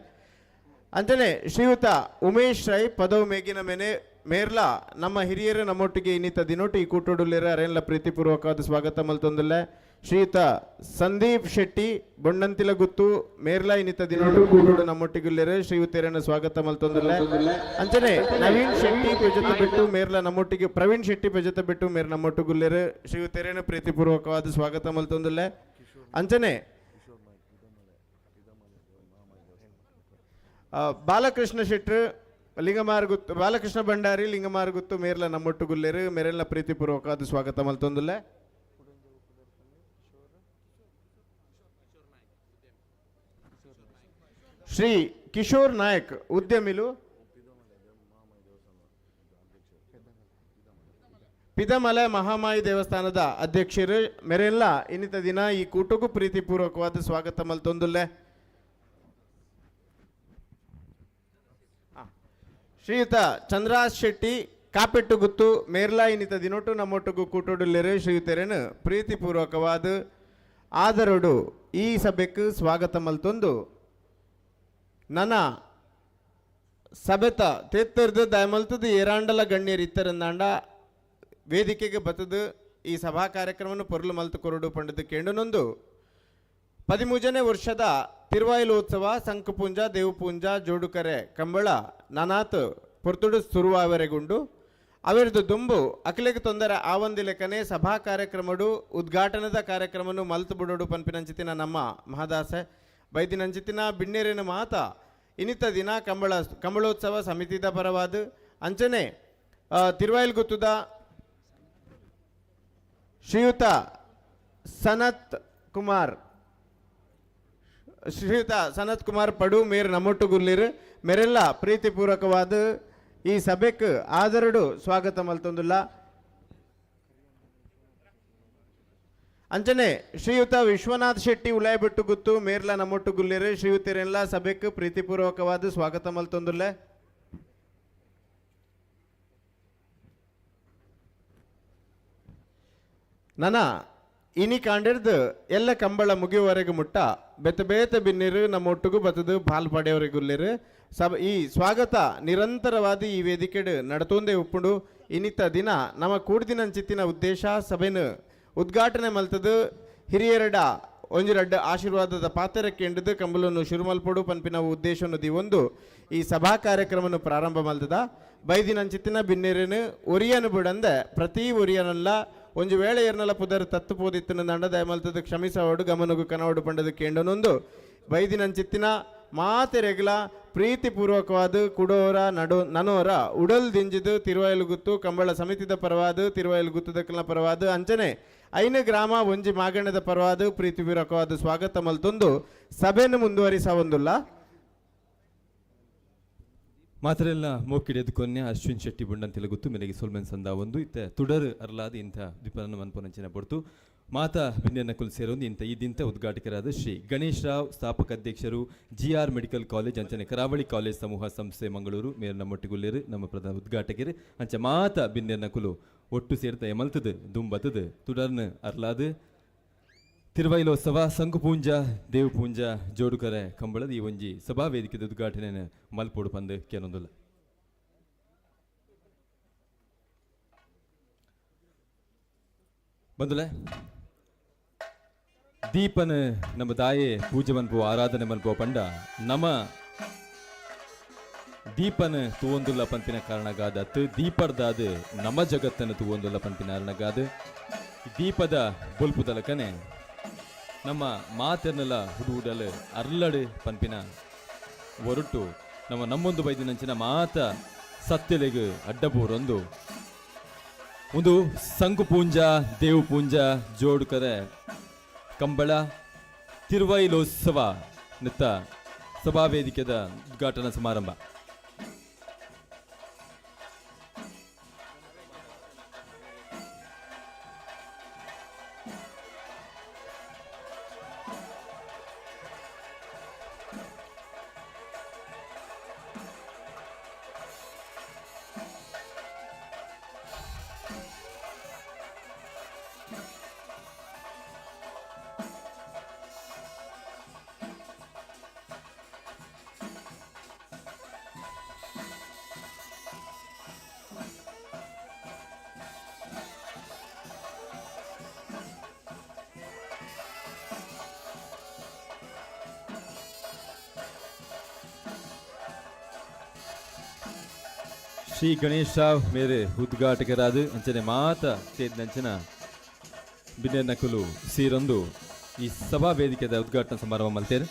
Speaker 2: ಅಂಚನೆ ಶ್ರೀಯುತ ಉಮೇಶ್ ರೈ ಪದವು ಮೇಗಿನ ಮೇನೆ ಮೇರ್ಲ ನಮ್ಮ ಹಿರಿಯರು ನಮ್ಮೊಟ್ಟಿಗೆ ಇನ್ನಿತ ದಿನೋಟು ಈ ಕೂಟೋಡುಲ್ಲೇರ ಅರೆಲ್ಲ ಪ್ರೀತಿಪೂರ್ವಕವಾದ ಸ್ವಾಗತ ಮಲ್ತೊಂದುಲ್ಲೆ. ಶ್ರೀಯುತ ಸಂದೀಪ್ ಶೆಟ್ಟಿ ಬೊಂಡಂತಿಲ ಗುತ್ತು ಮೇರ್ಲ ಇನ್ನಿತ ದಿನೋಟು ಕೂಟೋಡು ನಮ್ಮೊಟ್ಟಿಗುಲ್ಲೇರು ಶ್ರೀಯುತರನ್ನು ಸ್ವಾಗತ ಮಲ್ತೊಂದುಲ್ಲೆ. ಅಂಚನೆ ನವೀನ್ ಶೆಟ್ಟಿ ಪೆಜತ ಬಿಟ್ಟು ಮೇರ್ಲ ನಮ್ಮೊಟ್ಟಿಗೆ ಪ್ರವೀಣ್ ಶೆಟ್ಟಿ ಪೆಜತ ಬಿಟ್ಟು ಮೇರ್ ನಮ್ಮೊಟ್ಟುಗುಲ್ಲೇರು ಶ್ರೀಯುತರೇನು ಪ್ರೀತಿಪೂರ್ವಕವಾದ ಸ್ವಾಗತ ಮಲ್ತೊಂದುಲ್ಲೆ. ಅಂಚನೆ ಬಾಲಕೃಷ್ಣ ಶೆಟ್ರು ಲಿಂಗಮಾರ್ ಗುತ್ತು ಬಾಲಕೃಷ್ಣ ಭಂಡಾರಿ ಲಿಂಗಮಾರ್ ಗುತ್ತು ಮೇರ್ಲ ನಮ್ಮೊಟ್ಟುಗುಲ್ಲೇರು ಮೇರೆಲ್ಲ ಪ್ರೀತಿಪೂರ್ವಕವಾದ ಸ್ವಾಗತ ಮಲ್ತೊಂದುಲ್ಲೆ. ಶ್ರೀ ಕಿಶೋರ್ ನಾಯಕ್ ಉದ್ಯಮಿಲು ಪಿದಮಲೆ ಮಹಾಮಾಯಿ ದೇವಸ್ಥಾನದ ಅಧ್ಯಕ್ಷರು ಮೆರೆಲ್ಲ ಇನ್ನಿತ ದಿನ ಈ ಕೂಟಕ್ಕೂ ಪ್ರೀತಿಪೂರ್ವಕವಾದ ಸ್ವಾಗತ ಮಲ್ತೊಂದುಲ್ಲೆ. ಶ್ರೀಯುತ ಚಂದ್ರಾಸ್ ಶೆಟ್ಟಿ ಕಾಪೆಟ್ಟು ಗುತ್ತು ಮೇರ್ಲಾ ಇನ್ನಿತ ದಿನೊಟ್ಟು ನಮ್ಮೊಟ್ಟುಗು ಕೂಟೋಡುಲ್ಲೇರು ಶ್ರೀಯುತರೇನು ಪ್ರೀತಿಪೂರ್ವಕವಾದ ಆದರೋಡು ಈ ಸಭೆக்கு ಸ್ವಾಗತ ಮಲ್ತೊಂದು. ನನ್ನ ಸಭೆತ ತೇತ್ತರ್ದು ದಯಮಲ್ತದು ಏರಾಂಡಲ ಗಣ್ಯರು ಇತ್ತರಂದಾಂಡ ವೇದಿಕೆಗೆ ಬತ್ತದು ಈ ಸಭಾ ಕಾರ್ಯಕ್ರಮವನ್ನು ಪೊರ್ಲು ಮಲ್ತು ಕೊರಡು ಪಂಡದು ಕೇಂಡನೊಂದು. 13ನೇ ವರ್ಷದ ತಿರುವಾಯಿಲೋತ್ಸವ ಸಂಕಪೂಂಜ ದೇವಪೂಂಜ ಜೋಡುಕರೆ ಕಂಬಳ ನನಾತ್ ಪೊರ್ತುಡು ಸುರುವಾವರೆಗುಂಡು ಅವೆರ್ದು ದುಂಬು ಅಖಿಲೆಗೆ ತೊಂದರೆ ಆವಂದಿ ಲೆಕ್ಕನೆ ಸಭಾ ಕಾರ್ಯಕ್ರಮಡು ಉದ್ಘಾಟನದ ಕಾರ್ಯಕ್ರಮನು ಮಲ್ತು ಬುಡೋಡು ಪನ್ಪಿನಂಚಿತಿನ ನಮ್ಮ ಮಹದಾಸೆ ಬೈದಿನಂಚಿತಿನ ಬಿಣ್ಣೇರಿನ ಮಾತ ಇನ್ನಿತ ದಿನ ಕಂಬಳೋತ್ಸವ ಸಮಿತಿದ ಪರವಾದ ಅಂಚನೆ ತಿರುವಾಯಿಲ್ ಗುತ್ತುದ ಶ್ರೀಯುತ ಸನತ್ ಕುಮಾರ್ ಶ್ರೀಯುತ ಸನತ್ ಕುಮಾರ್ ಪಡು ಮೇರ್ ನಮ್ಮೊಟ್ಟುಗುಲ್ಲಿರು ಮೇರೆಲ್ಲ ಪ್ರೀತಿಪೂರ್ವಕವಾದ ಈ ಸಭೆಕ್ ಆದರಡು ಸ್ವಾಗತ ಮಲ್ತೊಂದುಲ್ಲ. ಅಂಚನೆ ಶ್ರೀಯುತ ವಿಶ್ವನಾಥ್ ಶೆಟ್ಟಿ ಉಲಾಯ್ಬಿಟ್ಟು ಗುತ್ತು ಮೇರ್ಲ ನಮ್ಮೊಟ್ಟುಗುಲ್ಲಿರು ಶ್ರೀಯುತರೆಲ್ಲ ಸಭೆಕ್ ಪ್ರೀತಿಪೂರ್ವಕವಾದ ಸ್ವಾಗತ ಮಲ್ತೊಂದುಲ್ಲೆ. ನನ ಇನಿ ಕಾಂಡಿರ್ದು ಎಲ್ಲ ಕಂಬಳ ಮುಗಿಯುವವರೆಗೂ ಮುಟ್ಟ ಬೆತ್ತ ಬೇತ ಬಿನ್ನಿರು ನಮ್ಮ ಒಟ್ಟಿಗೂ ಬತ್ತದು ಪಾಲ್ ಪಡೆಯವರೆಗುಲ್ಲೇರು ಸಬ ಈ ಸ್ವಾಗತ ನಿರಂತರವಾದ ಈ ವೇದಿಕೆಡು ನಡತೊಂದೇ ಉಪ್ಪುಂಡು. ಇನ್ನಿತ ದಿನ ನಮ್ಮ ಕೂಡ್ದಿನಂಚಿತ್ತಿನ ಉದ್ದೇಶ ಸಭೆನು ಉದ್ಘಾಟನೆ ಮಲ್ತದು ಹಿರಿಯರಡ ಒಂಜಿರಡ್ಡ ಆಶೀರ್ವಾದದ ಪಾತ್ರಕ್ಕೆ ಎಂಡದು ಕಂಬಲನ್ನು ಶುರುಮಲ್ಪೊಡು ಪನ್ಪಿನ ಉದ್ದೇಶವನ್ನು ದಿವೊಂದು ಈ ಸಭಾ ಕಾರ್ಯಕ್ರಮವನ್ನು ಪ್ರಾರಂಭ ಮಲ್ತದ. ಬೈದಿನಂಚಿತ್ತಿನ ಬಿನ್ನಿರನು ಒರಿಯನು ಬಿಡಂದೆ ಪ್ರತಿ ಒರಿಯನಲ್ಲ ಒಂಜಿ ವೇಳೆ ಏರ್ನಲ ಪುದರ್ ತತ್ತು ಪೋದಿತ್ತನ ದಂಡ ದಯಮಲ್ತದ ಕ್ಷಮಿಸವಡು ಗಮನಗು ಕನವಡು ಪಂಡದು ಕೇಂಡನೊಂದು. ಬೈದಿನಂಚಿತ್ತಿನ ಮಾತೆರೆಗ್ಲ ಪ್ರೀತಿಪೂರ್ವಕವಾದ ಕುಡೋರ ನಡು ನನೋರ ಉಡಲ್ ದಿಂಜಿದು ತಿರುವಯಲುಗುತ್ತು ಕಂಬಳ ಸಮಿತಿದ ಪರವಾದ ತಿರುವಯಲುಗುತ್ತದಕ್ಕಲ ಪರವಾದ ಅಂಚನೆ ಐನು ಗ್ರಾಮ ಒಂಜಿ ಮಾಗಣದ ಪರವಾದ ಪ್ರೀತಿಪೂರ್ವಕವಾದ ಸ್ವಾಗತ ಮಲ್ತೊಂದು ಸಭೆಯನ್ನು ಮುಂದುವರಿಸವೊಂದುಲ್ಲ.
Speaker 3: ಮಾತ್ರೆಲ್ಲ ಮೋಕಿಡಿಯದು ಕೊನ್ನೆ ಅಶ್ವಿನ್ ಶೆಟ್ಟಿ ಬುಂಡಂತಿಲ ಗೊತ್ತು ಮೆರೆಗೆ ಸೊಲ್ಮೆನ್ ಸಂದ ಒಂದು ಇತ್ತ ತುಡರ್ ಅರ್ಲಾದ ಇಂಥ ದ್ವೀಪನ ಮನ್ಪೊನಂಚಿನ ಪೊರ್ತು ಮಾತಾ ಬಿಂದೆನ ಕುಲ್ ಸೇರೊಂದು ಇಂಥ ಈ ದಿಂತ ಉದ್ಘಾಟಕರಾದ ಶ್ರೀ ಗಣೇಶ್ ರಾವ್ ಸ್ಥಾಪಕ ಅಧ್ಯಕ್ಷರು ಜಿಆರ್ ಮೆಡಿಕಲ್ ಕಾಲೇಜ್ ಅಂಚನೆ ಕರಾವಳಿ ಕಾಲೇಜ್ ಸಮೂಹ ಸಂಸ್ಥೆ ಮಂಗಳೂರು ಮೇರೆ ನಮ್ಮೊಟ್ಟಿಗುಲ್ಲೇರು ನಮ್ಮ ಪ್ರಧಾನ ಉದ್ಘಾಟಕರು ಅಂಚೆ ಮಾತಾ ಬಿಂದೆನ ಕುಲು ಒಟ್ಟು ಸೇರ್ತ ಎಮಲ್ತದು ದುಂಬತ್ತದು ತುಡರ್ನ ಅರ್ಲಾದ ತಿರುವೈಲೋತ್ಸವ ಸಂಕುಪೂಂಜ ದೇವಪೂಂಜ ಜೋಡುಕರೆ ಕಂಬಳದ ಈ ಒಂಜಿ ಸಭಾ ವೇದಿಕೆದ ಉದ್ಘಾಟನೆ ಮಲ್ಪೋಡು ಪಂದು ಕೇನೊಂದುಲ್ಲ. ಬಂದುಲೆ ದೀಪನ ನಮ್ಮ ತಾಯೇ ಪೂಜೆ ಮನ್ಪು ಆರಾಧನೆ ಮನ್ಪುವ ಪಂಡ ನಮ ದೀಪನ ತೂವೊಂದುಲ್ಲ ಪನ್ಪಿನ ಕಾರಣಗಾದ ದೀಪರ್ದಾದ ನಮ ಜಗತ್ತನ್ನು ತೂವೊಂದುಲ್ಲ ಪನ್ಪಿನ ಕಾರಣಗಾದ ದೀಪದ ಬೊಲ್ಪುದಲಕನೆ ನಮ್ಮ ಮಾತೆನ್ನೆಲ್ಲ ಹುಡುಗುಡಲು ಅರ್ಲಡು ಪನ್ಪಿನ ಒರಟು ನಮ್ಮ ನಮ್ಮೊಂದು ಬೈದಿನಂಚಿನ ಮಾತ ಸತ್ಯಲೆಗ್ ಅಡ್ಡಬೂರೊಂದು ಒಂದು ಸಂಕು ಪೂಂಜ, ದೇವು ಪೂಂಜ, ಜೋಡುಕರೆ ಕಂಬಳ ತಿರುವೈಲೋತ್ಸವ ನಿತ್ತ ಸಭಾವೇದಿಕೆದ ಉದ್ಘಾಟನಾ ಸಮಾರಂಭ. ಶ್ರೀ ಗಣೇಶ ಮೇರೆ ಉದ್ಘಾಟಕರಾದ ಅಂಚನೆ ಮಾತ ಸೇರಿದಂಚಿನ ಬಿನ್ನೆ ನಕುಲು ಸೀರೊಂದು ಈ ಸಭಾ ವೇದಿಕೆದ ಉದ್ಘಾಟನಾ ಸಮಾರಂಭ ಮಲ್ತೇನೆ.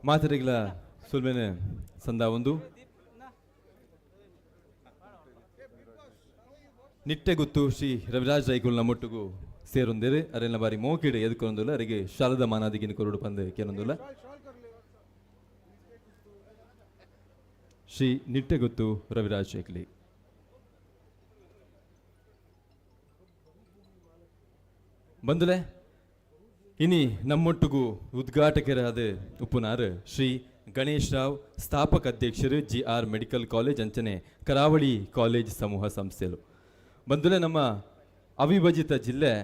Speaker 3: ಮಾತರಿಗಳ ಸುಲ್ಮೇನೆ ಸಂದ ಒಂದು ನಿಟ್ಟೆಗುತ್ತು ಶ್ರೀ ರವಿರಾಜ್ ರೈಕುಲ್ನ ಮೊಟ್ಟುಗು ಸೇರೊಂದಿರು. ಅರೆನ ಬಾರಿ ಮೋಕಿಡು ಎದುಕೊಂದುಲ್ಲ ಅರಿಗೆ ಶಾಲದ ಮಾನಾದಿಗಿನ ಕೊರಡು ಪಂದು ಕೇನೊಂದುಲ್ಲ. ಶ್ರೀ ನಿಟ್ಟೆಗುತ್ತು ರವಿರಾಜ್ ಶೇಖ್ಲಿ ಬಂದುಲೆ. ಇನಿ ನಮ್ಮೊಟ್ಟುಗು ಉದ್ಘಾಟಕರಾದ ಉಪ್ಪುನಾರ್ ಶ್ರೀ ಗಣೇಶ್ ರಾವ್, ಸ್ಥಾಪಕ ಅಧ್ಯಕ್ಷರು G R medical college ಅಂಚನೆ ಕರಾವಳಿ ಕಾಲೇಜ್ ಸಮೂಹ ಸಂಸ್ಥೆಲು. ಬಂದುಲೆ ನಮ್ಮ ಅವಿಭಜಿತ ಜಿಲ್ಲೆ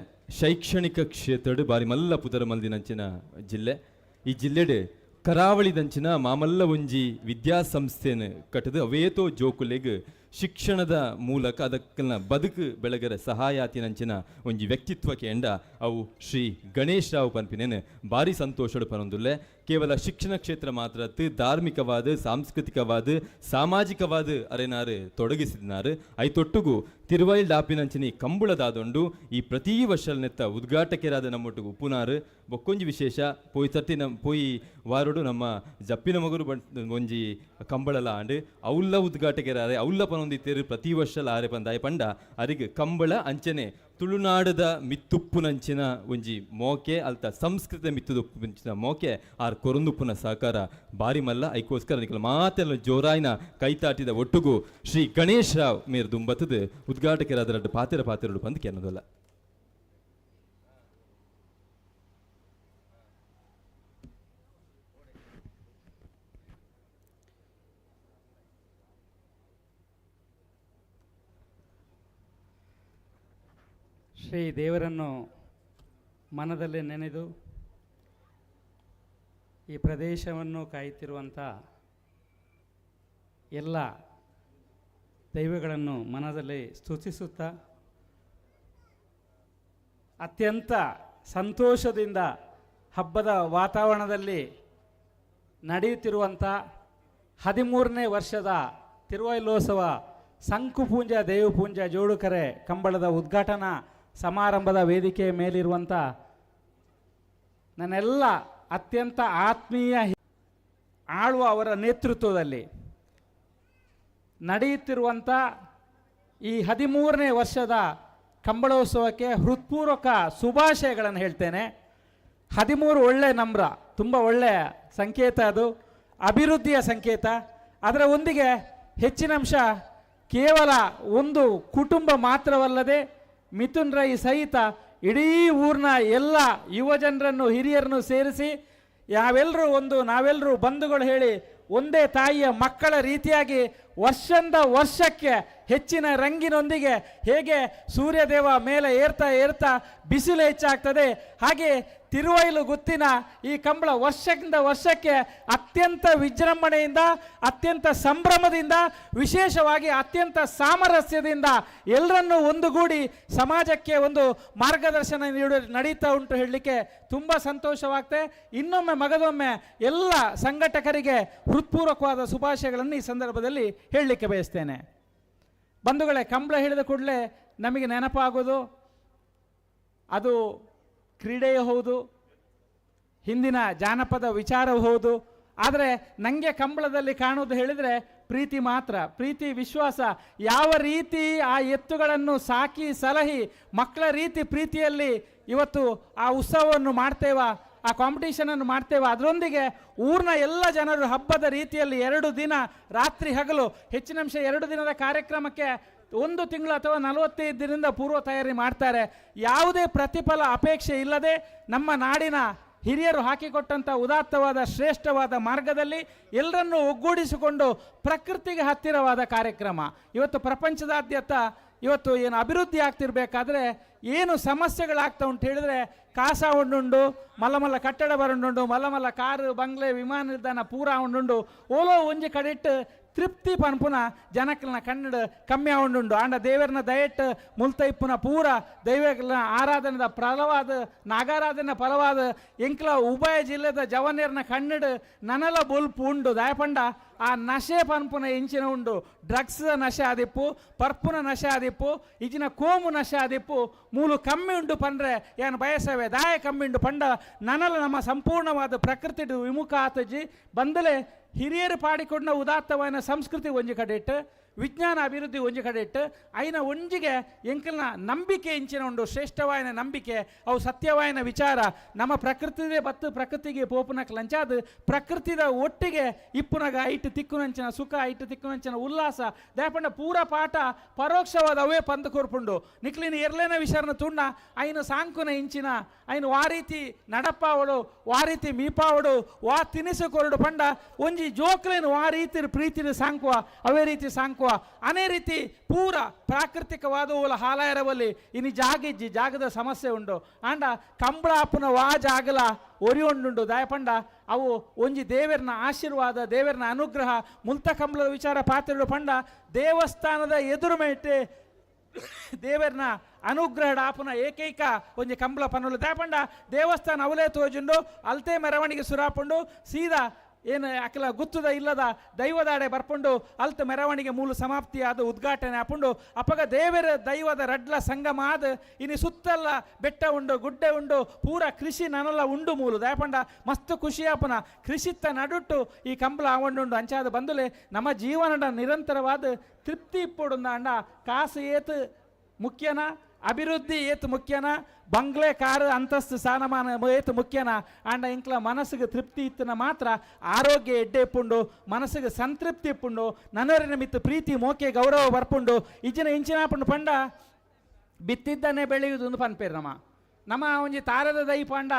Speaker 3: ಶೈಕ್ಷಣಿಕ ಕ್ಷೇತ್ರಡು ಬಾರಿ ಮಲ್ಲ ಪುದರ ಮಲ್ದಿನಂಚಿನ ಜಿಲ್ಲೆ. ಈ ಜಿಲ್ಲೆಡು ಕರಾವಳಿದಂಚಿನ ಮಾಮಲ್ಲ ಒಂಜಿ ವಿದ್ಯಾಸಂಸ್ಥೆನ ಕಟ್ಟದು ಅವೇತೋ ಜೋಕುಲೆಗ್ ಶಿಕ್ಷಣದ ಮೂಲಕ ಅದಕ್ಕನ ಬದುಕು ಬೆಳಗರ ಸಹಾಯಾತಿನಂಚಿನ ಒಂಜಿ ವ್ಯಕ್ತಿತ್ವ ಕೇಂಡ ಅವು ಶ್ರೀ ಗಣೇಶ್ ರಾವ್ ಪನ್ಪಿನೇನು ಭಾರಿ ಸಂತೋಷಡು ಪನೊಂದುಲ್ಲೆ. ಕೇವಲ ಶಿಕ್ಷಣ ಕ್ಷೇತ್ರ ಮಾತ್ರ ಧಾರ್ಮಿಕವಾದ, ಸಾಂಸ್ಕೃತಿಕವಾದ, ಸಾಮಾಜಿಕವಾದ ಅರೆನಾರು ತೊಡಗಿಸಿದಿನಾರು. ಐತೊಟ್ಟುಗು ತಿರುವೈಲ್ ಡಾಪಿನಂಚಿನಿ ಕಂಬುಳದಾದೊಂಡು ಈ ಪ್ರತಿ ವರ್ಷ ಉದ್ಘಾಟಕರಾದ ನಮ್ಮೊಟ್ಟುಗು ಉಪ್ಪುನಾರು. ಬೊಕ್ಕೊಂಜಿ ವಿಶೇಷ ಪೋಯಿ ತರ್ತಿ ನಮ್ಮ ಪೋಯಿ ವಾರಡು ನಮ್ಮ ಜಪ್ಪಿನ ಮಗುರು ಒಂಜಿ ಕಂಬಳಲ ಆಂಡ್ ಅವುಲ್ಲ ಉದ್ಘಾಟಕರಾರೆ ಅವುಲ್ಲ ಪನೊಂದಿತ್ತೇರು ಪ್ರತಿ ವರ್ಷ ಆರೆ ಪಂದಾಯ ಪಂಡ ಅರಿಗೆ ಕಂಬಳ ಅಂಚನೆ ತುಳುನಾಡದ ಮಿತ್ತುಪ್ಪುನಂಚಿನ ಒಂಜಿ ಮೋಕೆ ಅಲ್ತ ಸಂಸ್ಕೃತ ಮಿತ್ತುದುಪ್ಪುನಂಚಿನ ಮೋಕೆ ಆರ್ ಕೊರಂದುಪ್ಪುನ ಸಹಕಾರ ಬಾರಿ ಮಲ್ಲ. ಐಕೋಸ್ಕರ ನಿಕಲ ಮಾತೆಲ್ಲ ಜೋರಾಯಿನ ಕೈತಾಟಿದ ಒಟ್ಟುಗು ಶ್ರೀ ಗಣೇಶ್ ರಾವ್ ಮೇರ್ ದುಂಬತ್ತದು ಉದ್ಘಾಟಕರಾದ ಪಾತಿರ ಪಾತಿರಡು ಬಂದು ಕೆನ್ನದಲ್ಲ.
Speaker 6: ಶ್ರೀ ದೇವರನ್ನು ಮನದಲ್ಲಿ ನೆನೆದು ಈ ಪ್ರದೇಶವನ್ನು ಕಾಯುತ್ತಿರುವಂಥ ಎಲ್ಲ ದೈವಗಳನ್ನು ಮನದಲ್ಲಿ ಸ್ತುತಿಸುತ್ತಾ ಅತ್ಯಂತ ಸಂತೋಷದಿಂದ ಹಬ್ಬದ ವಾತಾವರಣದಲ್ಲಿ ನಡೆಯುತ್ತಿರುವಂಥ 13ನೇ ವರ್ಷದ ತಿರುವೈಲೋತ್ಸವ ಸಂಕುಪೂಂಜ ದೇವಪೂಂಜ ಜೋಡುಕರೆ ಕಂಬಳದ ಉದ್ಘಾಟನಾ ಸಮಾರಂಭದ ವೇದಿಕೆಯ ಮೇಲಿರುವಂಥ ನನ್ನೆಲ್ಲ ಅತ್ಯಂತ ಆತ್ಮೀಯ ಆಳುವ ಅವರ ನೇತೃತ್ವದಲ್ಲಿ ನಡೆಯುತ್ತಿರುವಂಥ ಈ 13ನೇ ವರ್ಷದ ಕಂಬಳೋತ್ಸವಕ್ಕೆ ಹೃತ್ಪೂರ್ವಕ ಶುಭಾಶಯಗಳನ್ನು ಹೇಳ್ತೇನೆ. 13 ಒಳ್ಳೆಯ ನಂಬ್ರ, ತುಂಬ ಒಳ್ಳೆಯ ಸಂಕೇತ, ಅದು ಅಭಿವೃದ್ಧಿಯ ಸಂಕೇತ. ಅದರ ಒಂದಿಗೆ ಹೆಚ್ಚಿನ ಅಂಶ ಕೇವಲ ಒಂದು ಕುಟುಂಬ ಮಾತ್ರವಲ್ಲದೆ ಮಿಥುನ್ ರೈ ಸಹಿತ ಇಡೀ ಊರಿನ ಎಲ್ಲ ಯುವಜನರನ್ನು ಹಿರಿಯರನ್ನು ಸೇರಿಸಿ ಯಾವೆಲ್ಲರೂ ಒಂದು ನಾವೆಲ್ಲರೂ ಬಂಧುಗಳು ಹೇಳಿ ಒಂದೇ ತಾಯಿಯ ಮಕ್ಕಳ ರೀತಿಯಾಗಿ ವರ್ಷದಿಂದ ವರ್ಷಕ್ಕೆ ಹೆಚ್ಚಿನ ರಂಗಿನೊಂದಿಗೆ ಹೇಗೆ ಸೂರ್ಯದೇವ ಮೇಲೆ ಏರ್ತಾ ಏರ್ತಾ ಬಿಸಿಲು ಹೆಚ್ಚಾಗ್ತದೆ, ಹಾಗೆ ತಿರುವೈಲು ಗುತ್ತಿನ ಈ ಕಂಬಳ ವರ್ಷದಿಂದ ವರ್ಷಕ್ಕೆ ಅತ್ಯಂತ ವಿಜೃಂಭಣೆಯಿಂದ, ಅತ್ಯಂತ ಸಂಭ್ರಮದಿಂದ, ವಿಶೇಷವಾಗಿ ಅತ್ಯಂತ ಸಾಮರಸ್ಯದಿಂದ ಎಲ್ಲರನ್ನೂ ಒಂದುಗೂಡಿ ಸಮಾಜಕ್ಕೆ ಒಂದು ಮಾರ್ಗದರ್ಶನ ನೀಡ ನಡೀತಾ ಉಂಟು ಹೇಳಲಿಕ್ಕೆ ತುಂಬ ಸಂತೋಷವಾಗ್ತದೆ. ಇನ್ನೊಮ್ಮೆ ಮಗದೊಮ್ಮೆ ಎಲ್ಲ ಸಂಘಟಕರಿಗೆ ಹೃತ್ಪೂರ್ವಕವಾದ ಶುಭಾಶಯಗಳನ್ನು ಈ ಸಂದರ್ಭದಲ್ಲಿ ಹೇಳಲಿಕ್ಕೆ ಬಯಸ್ತೇನೆ. ಬಂಧುಗಳೇ, ಕಂಬಳ ಹೇಳಿದ ಕೂಡಲೇ ನಮಗೆ ನೆನಪಾಗೋದು ಅದು ಕ್ರೀಡೆಯೂ ಹೌದು, ಹಿಂದಿನ ಜಾನಪದ ವಿಚಾರವೂ ಹೌದು. ಆದರೆ ನನಗೆ ಕಂಬಳದಲ್ಲಿ ಕಾಣೋದು ಹೇಳಿದರೆ ಪ್ರೀತಿ ಮಾತ್ರ, ಪ್ರೀತಿ, ವಿಶ್ವಾಸ. ಯಾವ ರೀತಿ ಆ ಎತ್ತುಗಳನ್ನು ಸಾಕಿ ಸಲಹಿ ಮಕ್ಕಳ ರೀತಿ ಪ್ರೀತಿಯಲ್ಲಿ ಇವತ್ತು ಆ ಉತ್ಸವವನ್ನು ಮಾಡ್ತೇವ, ಆ ಕಾಂಪಿಟೇಷನನ್ನು ಮಾಡ್ತೇವೆ, ಅದರೊಂದಿಗೆ ಊರಿನ ಎಲ್ಲ ಜನರು ಹಬ್ಬದ ರೀತಿಯಲ್ಲಿ 2 ದಿನ ರಾತ್ರಿ ಹಗಲು, ಹೆಚ್ಚಿನ ಅಂಶ 2 ದಿನದ ಕಾರ್ಯಕ್ರಮಕ್ಕೆ 1 ತಿಂಗಳು ಅಥವಾ 45 ದಿನದಿಂದ ಪೂರ್ವ ತಯಾರಿ ಮಾಡ್ತಾರೆ. ಯಾವುದೇ ಪ್ರತಿಫಲ ಅಪೇಕ್ಷೆ ಇಲ್ಲದೆ ನಮ್ಮ ನಾಡಿನ ಹಿರಿಯರು ಹಾಕಿಕೊಟ್ಟಂಥ ಉದಾತ್ತವಾದ ಶ್ರೇಷ್ಠವಾದ ಮಾರ್ಗದಲ್ಲಿ ಎಲ್ಲರನ್ನೂ ಒಗ್ಗೂಡಿಸಿಕೊಂಡು ಪ್ರಕೃತಿಗೆ ಹತ್ತಿರವಾದ ಕಾರ್ಯಕ್ರಮ. ಇವತ್ತು ಪ್ರಪಂಚದಾದ್ಯಂತ ಇವತ್ತು ಏನು ಅಭಿವೃದ್ಧಿ ಆಗ್ತಿರ್ಬೇಕಾದ್ರೆ ಏನು ಸಮಸ್ಯೆಗಳಾಗ್ತಾ ಉಂಟು ಹೇಳಿದರೆ, ಕಾಸ ಉಂಡುಂಡು, ಮಲ್ಲ ಮಲ್ಲ ಕಟ್ಟಡ ಬರಂಡುಂಡು, ಮಲ್ಲ ಮಲ್ಲ ಕಾರು ಬಂಗ್ಲೆ ವಿಮಾನ ನಿಲ್ದಾಣ ಪೂರ ಉಂಡುಂಡು, ಓಲೋ ಒಂಜಿ ಕಡೆಟ್ಟು ತೃಪ್ತಿ ಪನ್ಪುನ ಜನಕ್ಲನ ಕನ್ನಡ ಕಮ್ಮಿ ಆವುಂಡುಂಡು. ಆಂಡ ದೇವರನ ದಯೆಟ್ ಮುಲ್ತ ಇಪ್ಪುನ ಪೂರ ದೈವಗಳ ಆರಾಧನೆದ ಫಲವಾದ ನಾಗಾರಾಧನೆ ಫಲವಾದ ಎಂಕ್ಲ ಉಭಯ ಜಿಲ್ಲೆದ ಜವನೇರ್ನ ಕನ್ನಡ ನನಲ ಬೊಲ್ಪು ಉಂಡು. ದಾಯಪಂಡ ಆ ನಶೆ ಪನ್ಪುನ ಇಂಚಿನ ಉಂಡು, ಡ್ರಗ್ಸ್ ನಶೆ ಆದಿಪ್ಪು, ಪರ್ಪುನ ನಶೆ ಆದಿಪ್ಪು, ಇಜಿನ ಕೋಮು ನಶೆ ಆದಿಪ್ಪು ಮೂಲು ಕಮ್ಮಿ ಉಂಡು ಪಂಡ್ರೆ ಏನು ಬಯಸವೆ ದಾಯ ಕಮ್ಮಿ ಉಂಡು ಪಂಡ ನನಲ ನಮ್ಮ ಸಂಪೂರ್ಣವಾದ ಪ್ರಕೃತಿ ವಿಮುಖ ಆತಜಿ ಬಂದಲೇ ಹಿರಿಯರು ಪಾಡಿಕೊಂಡ ಉದಾತ್ತವಾದ ಸಂಸ್ಕೃತಿ ಒಂಜಿ ಕಡೆ ಇಟ್ಟು, ವಿಜ್ಞಾನ ಅಭಿವೃದ್ಧಿ ಒಂಜಿ ಕಡೆ ಇಟ್ಟು, ಐನ ಒಂಜಿಗೆ ಎಂಕಲ್ನ ನಂಬಿಕೆ ಇಂಚಿನ ಉಂಡು ಶ್ರೇಷ್ಠವಾಯಿನ ನಂಬಿಕೆ, ಅವು ಸತ್ಯವಾಯಿನ ವಿಚಾರ. ನಮ್ಮ ಪ್ರಕೃತಿದೇ ಬತ್ತು ಪ್ರಕೃತಿಗೆ ಪೋಪುನ ಲಂಚಾದ ಪ್ರಕೃತಿದ ಒಟ್ಟಿಗೆ ಇಪ್ಪುನಗ ಐಟು ತಿಕ್ಕುನಂಚಿನ ಸುಖ, ಐಟು ತಿಕ್ಕುನಂಚಿನ ಉಲ್ಲಾಸ. ದಾಪಂಡ ಪೂರ ಪಾಠ ಪರೋಕ್ಷವಾದ ಅವೇ ಪಂದು ಕೊರ್ಪುಂಡು. ನಿಕ್ಲಿನ ಎರ್ಲೇನ ವಿಚಾರನ ತುಂಡ ಐನ ಸಾಂಕುನ ಇಂಚಿನ ಐನ ವಾ ರೀತಿ ನಡಪಾವಡು, ವಾ ರೀತಿ ಮೀಪಾವಡು, ವಾ ತಿನಿಸು ಕೊರಡು ಪಂಡ ಒಂಜಿ ಜೋಕ್ಲೇನು ವಾ ರೀತಿ ಪ್ರೀತಿನ ಸಾಂಕುವ ಅವೇ ರೀತಿ ಸಾಂಕುವ. ಅನೇ ರೀತಿ ಪೂರ ಪ್ರಾಕೃತಿಕವಾದ ಓಲ ಹಾಲಾಯರವಲ್ಲಿ ಇನಿ ಜಾಗಿಜ್ಜಿ ಜಾಗದ ಸಮಸ್ಯೆ ಉಂಡು. ಆಂಡ ಕಂಬಳ ಆಪುನ ವಾ ಜಾಗಲ ಒರಿ ಉಂಡುಂಡು. ದಾಯಪಂಡ ಅವು ಒಂಜಿ ದೇವರನ ಆಶೀರ್ವಾದ, ದೇವರನ ಅನುಗ್ರಹ. ಮುಲ್ತ ಕಂಬಳದ ವಿಚಾರ ಪಾತ್ರೆಗಳು ಪಂಡ ದೇವಸ್ಥಾನದ ಎದುರು ಮೇಟೆ ದೇವರನ ಅನುಗ್ರಹ ಆಪುನ ಏಕೈಕ ಒಂಜಿ ಕಂಬಳ ಪನ್ನುಲು. ದಾಯಪಂಡ ದೇವಸ್ಥಾನ ಅವಲೇ ತೋಜುಂಡು, ಅಲ್ತೆ ಮೆರವಣಿಗೆ ಸುರಾಪುಂಡು, ಸೀದಾ ಏನು ಅಕಲ ಗುತ್ತದ ಇಲ್ಲದ ದೈವದಾಡೆ ಬರ್ಪುಂಡು, ಅಲ್ತ ಮೆರವಣಿಗೆ ಮೂಲ ಸಮಾಪ್ತಿಯಾದ ಉದ್ಘಾಟನೆ ಆಪುಂಡು. ಅಪಗ ದೇವರ ದೈವದ ರಡ್ಲ ಸಂಗಮ ಆದ ಇನಿ ಸುತ್ತಲ್ಲ ಬೆಟ್ಟ ಉಂಡು, ಗುಡ್ಡೆ ಉಂಡು, ಪೂರ ಕೃಷಿ ನನಲ ಉಂಡು ಮೂಲು. ದಯಪಂಡ ಮಸ್ತ್ ಖುಷಿಯಾಪುನ ಕೃಷಿತ್ತ ನಡುಟ್ಟು ಈ ಕಂಬಳ ಆವಂಡುಂಡು. ಅಂಚಾದ ಬಂದುಲೆ ನಮ್ಮ ಜೀವನದ ನಿರಂತರವಾದ ತೃಪ್ತಿ ಇಪ್ಪೊಡುಂದ ಅಂಡ ಕಾಸು ಏತು ಮುಖ್ಯನ, ಅಭಿವೃದ್ಧಿ ಏತು ಮುಖ್ಯನ, ಬಂಗ್ಲೆ ಕಾರು ಅಂತಸ್ತು ಸ್ಥಾನಮಾನ ಏತು ಮುಖ್ಯನ, ಆಂಡ ಇಂಕ್ಲ ಮನಸ್ಸಿಗೆ ತೃಪ್ತಿ ಇತ್ತನ ಮಾತ್ರ ಆರೋಗ್ಯ ಎಡ್ಡೆ ಇಪ್ಪುಂಡು, ಮನಸ್ಸಿಗೆ ಸಂತೃಪ್ತಿ ಇಪ್ಪುಂಡು, ನನ್ನವರಿನ ಮಿತ್ತು ಪ್ರೀತಿ ಮೋಕೆ ಗೌರವ ಬರ್ಪುಂಡು. ಇಜ್ಜಿನ ಇಂಚಿನ ಪಂಡ ಬಿತ್ತಿದ್ದನ್ನೇ ಬೆಳೆಯುವುದು ಒಂದು ಪನ್ಪೇರು. ನಮ್ಮ ನಮ್ಮ ಒಂಜಿ ತಾರದ ದೈ ಪಂಡ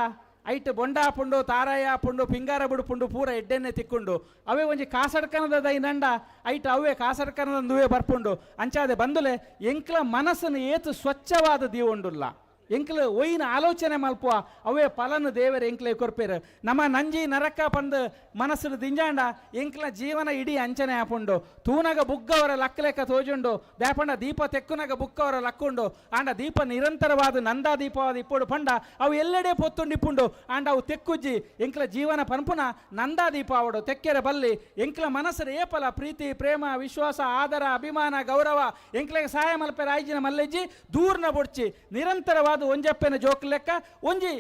Speaker 6: ಐಟ್ ಬೊಂಡ ಪುಂಡು, ತಾರಾಯ ಪುಂಡು, ಪಿಂಗಾರ ಬುಡುಪುಂಡು, ಪೂರ ಎಡ್ಡೆನ್ನೆ ತಿಕ್ಕೊಂಡು. ಅವೇ ಒಂಜಿ ಕಾಸಡ್ಕನದ ದೈ ನಂಡ ಐಟ್ ಅವೇ ಕಾಸಡ್ಕನದ ನುವೇ ಬರ್ಪುಂಡು. ಅಂಚಾದೆ ಬಂದುಲೆ ಎಂಕ್ಲ ಮನಸ್ಸನ್ನು ಏತು ಸ್ವಚ್ಛವಾದ ದೀವುಂಡುಲ್ಲ, ಎಂಕ್ಲ ಒಯ್ಯಿನ ಆಲೋಚನೆ ಮಲ್ಪುವ ಅವೇ ಫಲನು ದೇವರ ಎಂಕ್ಲೆ ಕೊರ್ಪೇರು. ನಮ್ಮ ನಂಜಿ ನರಕ ಪಂದು ಮನಸ್ಸು ದಿಂಜಾಂಡ ಎಂಕ್ಲ ಜೀವನ ಇಡೀ ಅಂಚನೆ ಆಪುಂಡು. ತೂನಗ ಬುಗ್ಗವರ ಲಕ್ಕಲೆಕ್ಕ ತೋಜುಂಡು, ದಾಪಂಡ ದೀಪ ತೆಕ್ಕುನಗ ಬುಕ್ಕವರ ಲಕ್ಕುಂಡು. ಆಂಡ ದೀಪ ನಿರಂತರವಾದ ನಂದಾ ದೀಪವಾದ ಇಪ್ಪುಡು ಪಂಡ ಅವು ಎಲ್ಲೆಡೆ ಪೊತ್ತುಂಡು ಇಪ್ಪುಂಡು. ಆಂಡ ಅವು ತೆಕ್ಕುಜ್ಜಿ ಎಂಕ್ಲ ಜೀವನ ಪನ್ಪುನ ನಂದಾ ದೀಪ ಅವಡು ತೆಕ್ಕೆರ ಬಲ್ಲಿ ಎಂಕ್ಲ ಮನಸ್ಸರ ಏಪಲ ಪ್ರೀತಿ ಪ್ರೇಮ ವಿಶ್ವಾಸ ಆದರ ಅಭಿಮಾನ ಗೌರವ ಎಂಕ್ಲೆಗೆ ಸಹಾಯ ಮಲ್ಪೆರ ಐಜಿನ ಮಲ್ಲೆಜ್ಜಿ ದೂರ್ನ ಬೊಡ್ಚಿ ನಿರಂತರವಾದ ಒಂಜಪ್ಪೆನ ಜೋಕ್ ಲೆಕ್ಕ ಒಂಜಿ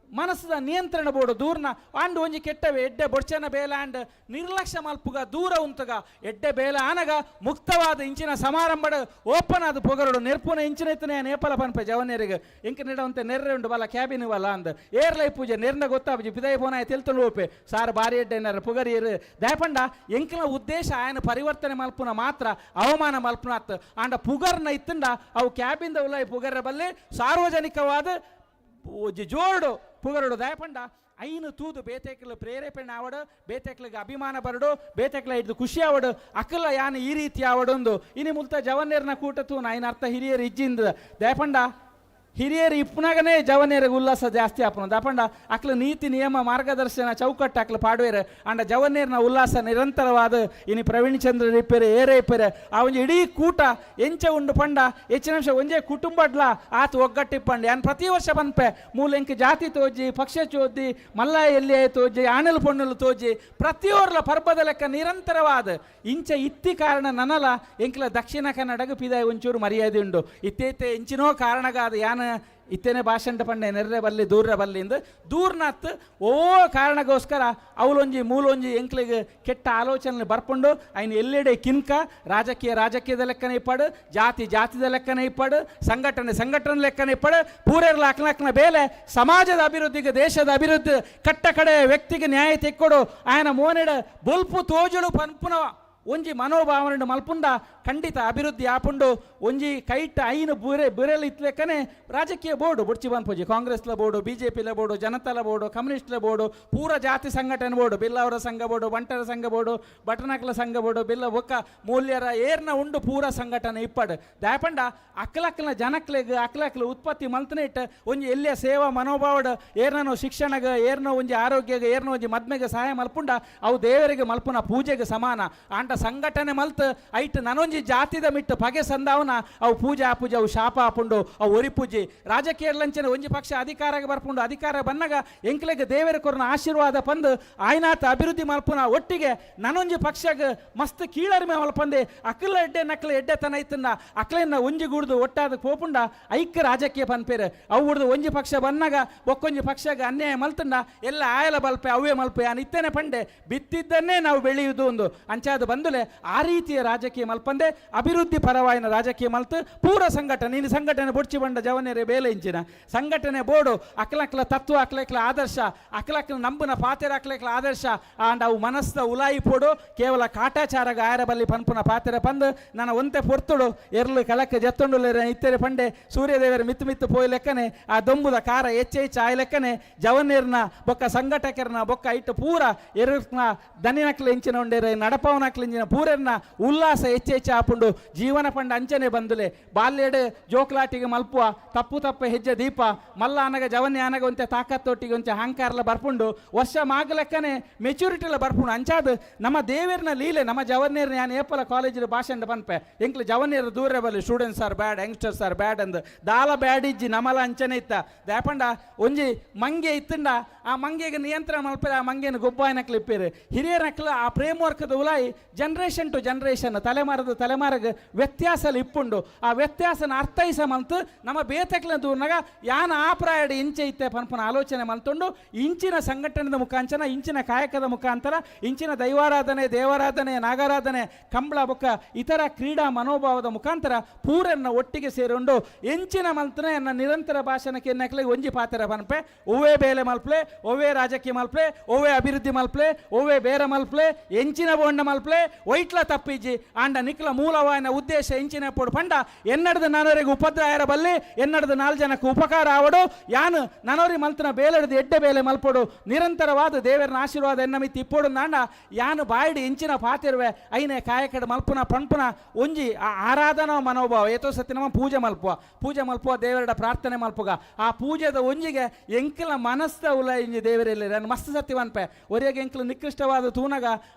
Speaker 6: ಮನಸ್ಸದ ನಿಯಂತ್ರಣ ಬೋಡು ದೂರ್ನ ಆಂಡ್ ಒಂಜಿ ಕೆಟ್ಟವೆ ಎಡ್ಡೆ ಬೊಡ್ಚನ ಬೇಲ ಆಂಡ್ ನಿರ್ಲಕ್ಷ್ಯ ಮಲ್ಪುಗ ದೂರ ಉಂತುಗ ಎಡ್ಡೆ ಬೇಲ ಆನಗ ಮುಕ್ತವಾದ ಇಂಚಿನ ಸಮಾರಂಭಡ ಓಪನ್ ಆದ ಪೊಗರಡು ನೆರ್ಪುನ ಇಂಚಿನ ಇತ್ತನೆ ನೇಪಲ ಪನ್ಪೆ ಜವನೇರಿಗೆ ಇಂಕ ನೆಡವಂತೆ ನೆರ್ರೆ ಉಂಡು ಬಲ ಕ್ಯಾಬಿನ್ ಬಲ ಅಂದ್ ಏರ್ಲೈ ಪೂಜೆ ನೆರ್ನ ಗೊತ್ತಾಪುಜಿ ಪಿದೈ ಪೋನಾಯ ತೆಲ್ತೊಂಡು ಓಪೆ ಸಾರ್ ಬಾರಿ ಎಡ್ಡೆ ನೆರ ಪುಗರಿಯರು ದಯಪಂಡ ಎಂಕಿನ ಉದ್ದೇಶ ಆಯನ ಪರಿವರ್ತನೆ ಮಲ್ಪುನ ಮಾತ್ರ ಅವಮಾನ ಮಲ್ಪುನಾತ್ ಆಂಡ ಪುಗರ್ನ ಇತ್ತಂಡ ಅವು ಕ್ಯಾಬಿಂದ ಉಲೈ ಪುಗರ ಬಲ್ಲೆ ಸಾರ್ವಜನಿಕವಾದ ಜೋಡು ಪುಗರಡು ದಯಪಂಡ ಐನು ತೂದು ಬೇತೆಕ್ಲು ಪ್ರೇರೇಪಣೆ ಆವಡು, ಬೇತೆಕ್ಲಿಗೆ ಅಭಿಮಾನ ಬರಡು, ಬೇತೆಕ್ಲ ಹಿಡ್ದು ಖುಷಿ ಆವಡು, ಅಕಲ ಯಾನ್ ಈ ರೀತಿ ಆವಡೊಂದು. ಇನಿ ಮುಲ್ತ ಜವನೇರ್ನ ಕೂಟ ತೂನ ಐನ ಅರ್ಥ ಹಿರಿಯರು ಇಜ್ಜಿಂದ ದಯಪಂಡ ಹಿರಿಯರು ಇಪ್ಪನಾಗನೇ ಜವನೇರಿಗೆ ಉಲ್ಲಾಸ ಜಾಸ್ತಿ ಆಪುನ. ದಾಪಂಡ ಅಕ್ಲು ನೀತಿ ನಿಯಮ ಮಾರ್ಗದರ್ಶನ ಚೌಕಟ್ಟು ಅಕ್ಲು ಪಾಡುವೇರು. ಅಂಡ ಜವನೇರ್ನ ಉಲ್ಲಾಸ ನಿರಂತರವಾದ ಇನಿ ಪ್ರವೀಣ್ ಚಂದ್ರ ಇಪ್ಪೇರು, ಏರೇ ಇಪ್ಪೇರು, ಆ ಒಂಜಿ ಇಡೀ ಕೂಟ ಎಂಚ ಉಂಡು ಪಂಡ ಹೆಚ್ಚಿನ ಅಂಶ ಒಂಜೇ ಕುಟುಂಬಡ್ಲ ಆತು ಒಗ್ಗಟ್ಟಿಪ್ಪಂಡು. ಯಾನ್ ಪ್ರತಿ ವರ್ಷ ಪನ್ಪೆ, ಮೂಲೆಂಕ್ ಜಾತಿ ತೋಜಿ, ಪಕ್ಷ ಚೋದಿ, ಮಲ್ಲ ಎಲ್ಲಿ ತೋಜಿ, ಆಣಲು ಪೊಣ್ಣುಲು ತೋಜಿ, ಪ್ರತಿಯೊರ್ಲ ಪರ್ಬದ ಲೆಕ್ಕ ನಿರಂತರವಾದ ಇಂಚ ಇತ್ತಿ ಕಾರಣ ನನಲ ಎಂಕ್ಲ ದಕ್ಷಿಣ ಕನ್ನಡಗ ಪಿದಾಯಿ ಒಂಚೂರು ಮರ್ಯಾದೆ ಉಂಡು. ಇತ್ತೈತೆ ಇಂಚಿನೋ ಕಾರಣಗಾದ ಯಾನ ಇತ್ತೇನೆ ಭಾಷಣ ಪಂಡೆ ನೆರ್ರೆ ಬಲ್ಲಿ ದೂರ ಬಲ್ಲಿಂದ ದೂರ್ನತ್ ಓ ಕಾರಣಗೋಸ್ಕರ ಅವಲೊಂಜಿ ಮೂಲೊಂಜಿ ಎಂಕ್ಲಿಗೆ ಕೆಟ್ಟ ಆಲೋಚನೆ ಬರ್ಪುಂಡು. ಐನ್ ಎಲ್ಲೆಡೆ ಕಿನ್ಕ ರಾಜಕೀಯ ರಾಜಕೀಯದ ಲೆಕ್ಕನೆ ಇಪ್ಪಡು, ಜಾತಿ ಜಾತಿದ ಲೆಕ್ಕನೆ ಇಪ್ಪಡು, ಸಂಘಟನೆ ಸಂಘಟನೆ ಲೆಕ್ಕನೆ ಇಪ್ಪಡು. ಪೂರೆರ್ಲ ಅಕ್ಲಕ್ನ ಬೇಲೆ ಸಮಾಜದ ಅಭಿವೃದ್ಧಿಗೆ, ದೇಶದ ಅಭಿವೃದ್ಧಿ, ಕಟ್ಟ ಕಡೆ ವ್ಯಕ್ತಿಗೆ ನ್ಯಾಯ ತೆಕ್ಕೊಡು, ಆಯನ ಮೋನೆಡ ಬೊಲ್ಪು ತೋಜುಡು ಪನ್ಪುನ ಒಂಜಿ ಮನೋಭಾವನೆ ಮಲ್ಪುಂಡ ಖಂಡಿತ ಅಭಿವೃದ್ಧಿ ಆಪುಂಡು. ಒಂಜಿ ಕೈಟ್ ಐನು ಬುರೆ ಬುರೆಲ್ ಇತ್ಲೆಕ್ಕನೆ ರಾಜಕೀಯ ಬೋರ್ಡು ಬುಡ್ಚಿ ಪನ್ಪುಜಿ, ಕಾಂಗ್ರೆಸ್ಲ ಬೋರ್ಡು, ಬಿಜೆಪಿಲ ಬೋರ್ಡು, ಜನತಾಲ ಬೋರ್ಡು, ಕಮ್ಯುನಿಸ್ಟ್ಲ ಬೋರ್ಡು, ಪೂರ ಜಾತಿ ಸಂಘಟನೆ ಬೋರ್ಡು, ಬಿಲ್ಲವರ ಸಂಘ ಬೋರ್ಡು, ಬಂಟರ ಸಂಘ ಬೋರ್ಡು, ಬಟನಕ್ಲ ಸಂಘ ಬೋರ್ಡು, ಬಿಲ್ಲ ಒಕ್ಕ ಮೂಲ್ಯರ ಏರ್ನ ಉಂಡು ಪೂರ ಸಂಘಟನೆ ಇಪ್ಪಡು. ದಾಯಪಂಡ ಅಕ್ಲಕ್ಲ ಜನಕ್ಲೆಗ್ ಅಕ್ಲಕ್ಲ ಉತ್ಪತ್ತಿ ಮಲ್ತನೆ ಇಟ್ಟು ಒಂಜಿ ಎಲ್ಲಿಯ ಸೇವಾ ಮನೋಭಾವಡ್ ಏರ್ನೋ ಶಿಕ್ಷಣಗ, ಏರ್ನೋ ಒಂಜಿ ಆರೋಗ್ಯಗ, ಏರ್ನೋ ಒಂಜಿ ಮದ್ಮೆಗೆ ಸಹಾಯ ಮಲ್ಪುಂಡ ಅವು ದೇವರಿಗೆ ಮಲ್ಪುನ ಪೂಜೆಗೆ ಸಮಾನ. ಆಂಡ ಸಂಘಟನೆ ಮಲ್ತ್ ಐಟ್ ನನೊಂಜಿ ಜಾತಿದ ಮಿಟ್ಟು ಪಗೆ ಸಂದಾವನ ಅವು ಪೂಜೆ ಆಪೂಜೆ, ಅವು ಶಾಪ ಆಪುಂಡು, ಅವು ಒರಿ ಪೂಜೆ. ರಾಜಕೀಯ ಲಂಚನ ಒಂಜಿ ಪಕ್ಷ ಅಧಿಕಾರಕ್ಕೆ ಬರ್ಪುಂಡು, ಅಧಿಕಾರ ಬನ್ನಗ ಎಂಕ್ಲೆಗ್ ದೇವರ ಕೊರ್ನ ಆಶೀರ್ವಾದ ಪಂದು ಆಯ್ನಾತ ಅಭಿವೃದ್ಧಿ ಮಲ್ಪುನ ಒಟ್ಟಿಗೆ ನನೊಂಜಿ ಪಕ್ಷಗ್ ಮಸ್ತ್ ಕೀಳರಿಮೆ ಮಲ್ಪಂದೆ ಅಕ್ಲ ಎಡ್ಡೆ ನಕ್ಲ ಎಡ್ಡೆತನ ಐತನ್ನ ಅಕ್ಲೆನ್ನ ಒಂಜಿ ಗೂಡ್ದು ಒಟ್ಟಾದ ಪೋಪುಂಡ ಐಕ್ಯ ರಾಜಕೀಯ ಪನ್ಪೇರು. ಅವು ಉಡ್ದು ಒಂಜಿ ಪಕ್ಷ ಬನ್ನಗ ಬೊಕ್ಕೊಂಜಿ ಪಕ್ಷಗ ಅನ್ಯಾಯ ಮಲ್ತಂಡ ಎಲ್ಲ ಆಯಲ ಬಲ್ಪೆ ಅವೇ ಮಲ್ಪೆ. ಅನ್ ಇತ್ತೇನೆ ಪಂಡೆ, ಬಿತ್ತಿದ್ದನ್ನೇ ನಾವು ಬೆಳೆಯುವುದು ಒಂದು ಅಂಚಾದ ಬಂದುಲೆ ಆ ರೀತಿಯ ರಾಜಕೀಯ ಮಲ್ಪಂದೆ ಅಭಿವೃದ್ಧಿ ಪರವಾಯಿನ ರಾಜಕೀಯ ಮಲ್ತು ಪೂರ ಸಂಘಟನೆ. ಇನ್ನು ಸಂಘಟನೆ ಬೊಡ್ಚಿ ಬಂಡ ಜವನೇರೆ ಬೇಲೆ ಇಂಚಿನ ಸಂಘಟನೆ ಬೋರ್ಡು ಅಕ್ಲಕ್ಲ ತತ್ವ, ಅಕ್ಲಕ್ಲ ಆದರ್ಶ, ಅಕ್ಲಕ್ಲ ನಂಬುನ ಪಾತೆರ, ಅಕ್ಲಕ್ಲ ಆದರ್ಶ. ಆಂಡ ಅವು ಮನಸ್ದ ಉಲಾಯಿ ಪೋಡು ಕೇವಲ ಕಾಟಾಚಾರ ಗಾಯರ ಬಲ್ಲಿ ಪನ್ಪುನ ಪಾತೆರ ಪಂದು ನನ್ನ ಒಂತೆ ಪೊರ್ತುಡು ಎರ್ಲು ಕಲಕ್ಕೆ ಜತ್ತೊಂಡು ಇತ್ತೆರೆ ಪಂಡೆ. ಸೂರ್ಯದೇವರ ಮಿತ್ತು ಮಿತ್ತು ಪೋಯ್ ಲೆಕ್ಕನೆ ಆ ದೊಂಬುದ ಕಾರ ಹೆಚ್ಚ ಹೆಚ್ಚು ಆಯ್ ಲೆಕ್ಕನೆ ಜವನೇರ್ನ ಬೊಕ್ಕ ಸಂಘಟಕರನ ಬೊಕ್ಕ ಇಟ್ಟು ಪೂರ ಎರುಕ್ನ ದನಿನಕ್ಲ ಇಂಚಿನ ಉಂಡೇರೆ ನಡಪವನಕ್ಲ ಇಂಚಿನ ಪೂರೆರ್ನ ಉಲ್ಲಾಸ ಹೆಚ್ಚ ಹೆಚ್ಚು ಆಪುಂಡು. ಜೀವನ ಪಂಡ ಅಂಚನೆ ಬಂದುಲೆ ಬಾಲ್ಯಡ್ ಜೋಕ್ಲಾಟಿಗೆ ಮಲ್ಪುವ ತಪ್ಪು ತಪ್ಪು ಹೆಜ್ಜೆ ದೀಪ ಮಲ್ಲ ಅನಗ ಜವನ್ಯ ಅನಗ ಒಂತೆ ತಾಕತ್ತೊಟ್ಟಿಗೆ ಒಂಚೆ ಅಹಂಕಾರಲ ಬರ್ಪುಂಡು, ವರ್ಷ ಮಾಗಲೆಕ್ಕನೆ ಮೆಚುರಿಟಿಲ ಬರ್ಪುಂಡು. ಅಂಚಾದ ನಮ್ಮ ದೇವೇರ್ನ ಲೀಲೆ ನಮ್ಮ ಜವನ್ಯರ್ನ ಯಾನ್ ಏಪಲ ಕಾಲೇಜಿನ ಭಾಷಣ ಪನ್ಪೆ, ಎಂಕ್ಲು ಜವನ್ಯರ ದೂರ ಬಲ್ಲಿ, students are bad, youngsters are bad ಅಂದ್ ದಾಲ ಬ್ಯಾಡ್ ಇಜ್ಜಿ, ನಮಲ ಅಂಚನೆ ಇತ್ತ. ದಾಪಂಡ ಒಂಜಿ ಮಂಗೆ ಇತ್ತಂಡ ಆ ಮಂಗೆಗೆ ನಿಯಂತ್ರಣ ಮಲ್ಪೆ ಆ ಮಂಗೆನ ಗೊಬ್ಬಾಯನಕ್ಲು ಇಪ್ಪೇರು ಹಿರಿಯರಕ್ಲು. ಆ ಫ್ರೇಮ್ ವರ್ಕ್ದ ಉಲಾಯಿ generation to generation, ತಲೆಮಾರದ ತಲೆಮಾರಗ ವ್ಯತ್ಯಾಸ ಇಪ್ಪುಂಡು. ಆ ವ್ಯತ್ಯಾಸನ ಅರ್ಥೈಸ ಮಲ್ತು ನಮ್ಮ ಬೇತಕ್ಲ ದೂರ್ನಾಗ ಯಾನ ಆ ಪ್ರಾಯಡ್ ಇಂಚೆ ಇತ್ತೆ ಪನ್ಪುನ ಆಲೋಚನೆ ಮಲ್ತುಂಡು ಇಂಚಿನ ಸಂಘಟನೆದ ಮುಖಾಂತರ, ಇಂಚಿನ ಕಾಯಕದ ಮುಖಾಂತರ, ಇಂಚಿನ ದೈವಾರಾಧನೆ, ದೇವಾರಾಧನೆ, ನಾಗಾರಾಧನೆ, ಕಂಬಳ ಬೊಕ್ಕ ಇತರ ಕ್ರೀಡಾ ಮನೋಭಾವದ ಮುಖಾಂತರ ಪೂರನ್ನ ಒಟ್ಟಿಗೆ ಸೇರುಂಡು ಎಂಚಿನ ಮಲ್ತನೆ. ಎನ್ನ ನಿರಂತರ ಭಾಷಣಕ್ಕೆ ನಕ್ಲೆ ಒಂಜಿ ಪಾತ್ರ ಪನ್ಪೆ, ಒವ್ವೇ ಬೇಲೆ ಮಲ್ಪ್ಲೆ, ಒವ್ವೇ ರಾಜಕೀಯ ಮಲ್ಪ್ಲೆ, ಒವ್ವೇ ಅಭಿವೃದ್ಧಿ ಮಲ್ಪ್ಲೆ, ಒವ್ವೇ ಬೇರೆ ಮಲ್ಪ್ಲೆ, ಎಂಚಿನ ಬೋಂಡ ಮಲ್ಪ್ಲೆ, ಒಯ್ಟ್ಲ ತಪ್ಪಿಜ್ಜಿ. ಆಂಡ ನಿಕ್ಲ ಮೂಲವಾಯನ ಉದ್ದೇಶ ಎಂಚಿನ ಪೋಡು ಪಂಡ ಎನ್ನಡ್ದು ನಾನೋರಿಗೆ ಉಪದ್ರ ಆಯರ ಬಲ್ಲಿ, ಎನ್ನಡ್ದು ನಾಲ್ ಜನಕ್ಕೆ ಉಪಕಾರ ಆವಡು, ಯಾನು ನನೋರಿ ಮಲ್ತನ ಬೇಲೆಡ್ದು ಎಡ್ಡೆ ಬೇಲೆ ಮಲ್ಪೊಡು, ನಿರಂತರವಾದ ದೇವರನ ಆಶೀರ್ವಾದ ಎನ್ನ ಮಿತ್ತಿ ಇಪ್ಪೊಡು. ನಾಂಡ ಯಾನು ಬಾಯಿಡು ಇಂಚಿನ ಪಾತಿರುವೆ ಐನೆ ಕಾಯಕಡ ಮಲ್ಪುನ ಪಣ್ಪುನ ಒಂಜಿ ಆ ಆರಾಧನಾ ಮನೋಭಾವ. ಏತೋ ಸತಿ ನಮ್ಮ ಪೂಜೆ ಮಲ್ಪುವ, ಪೂಜೆ ಮಲ್ಪುವ, ದೇವರಡ ಪ್ರಾರ್ಥನೆ ಮಲ್ಪುಗ, ಆ ಪೂಜೆದ ಒಂಜಿಗೆ ಎಂಕಲ ಮನಸ್ದ ಉಲ ಇಂಜಿ ದೇವರಲ್ಲಿ. ನಾನು ಮಸ್ತ್ ಸತಿ ಪನ್ಪೆ, ಒರೆಗೆ ಎಂಕಲ ನಿಕೃಷ್ಟವಾದ ತೂನಗ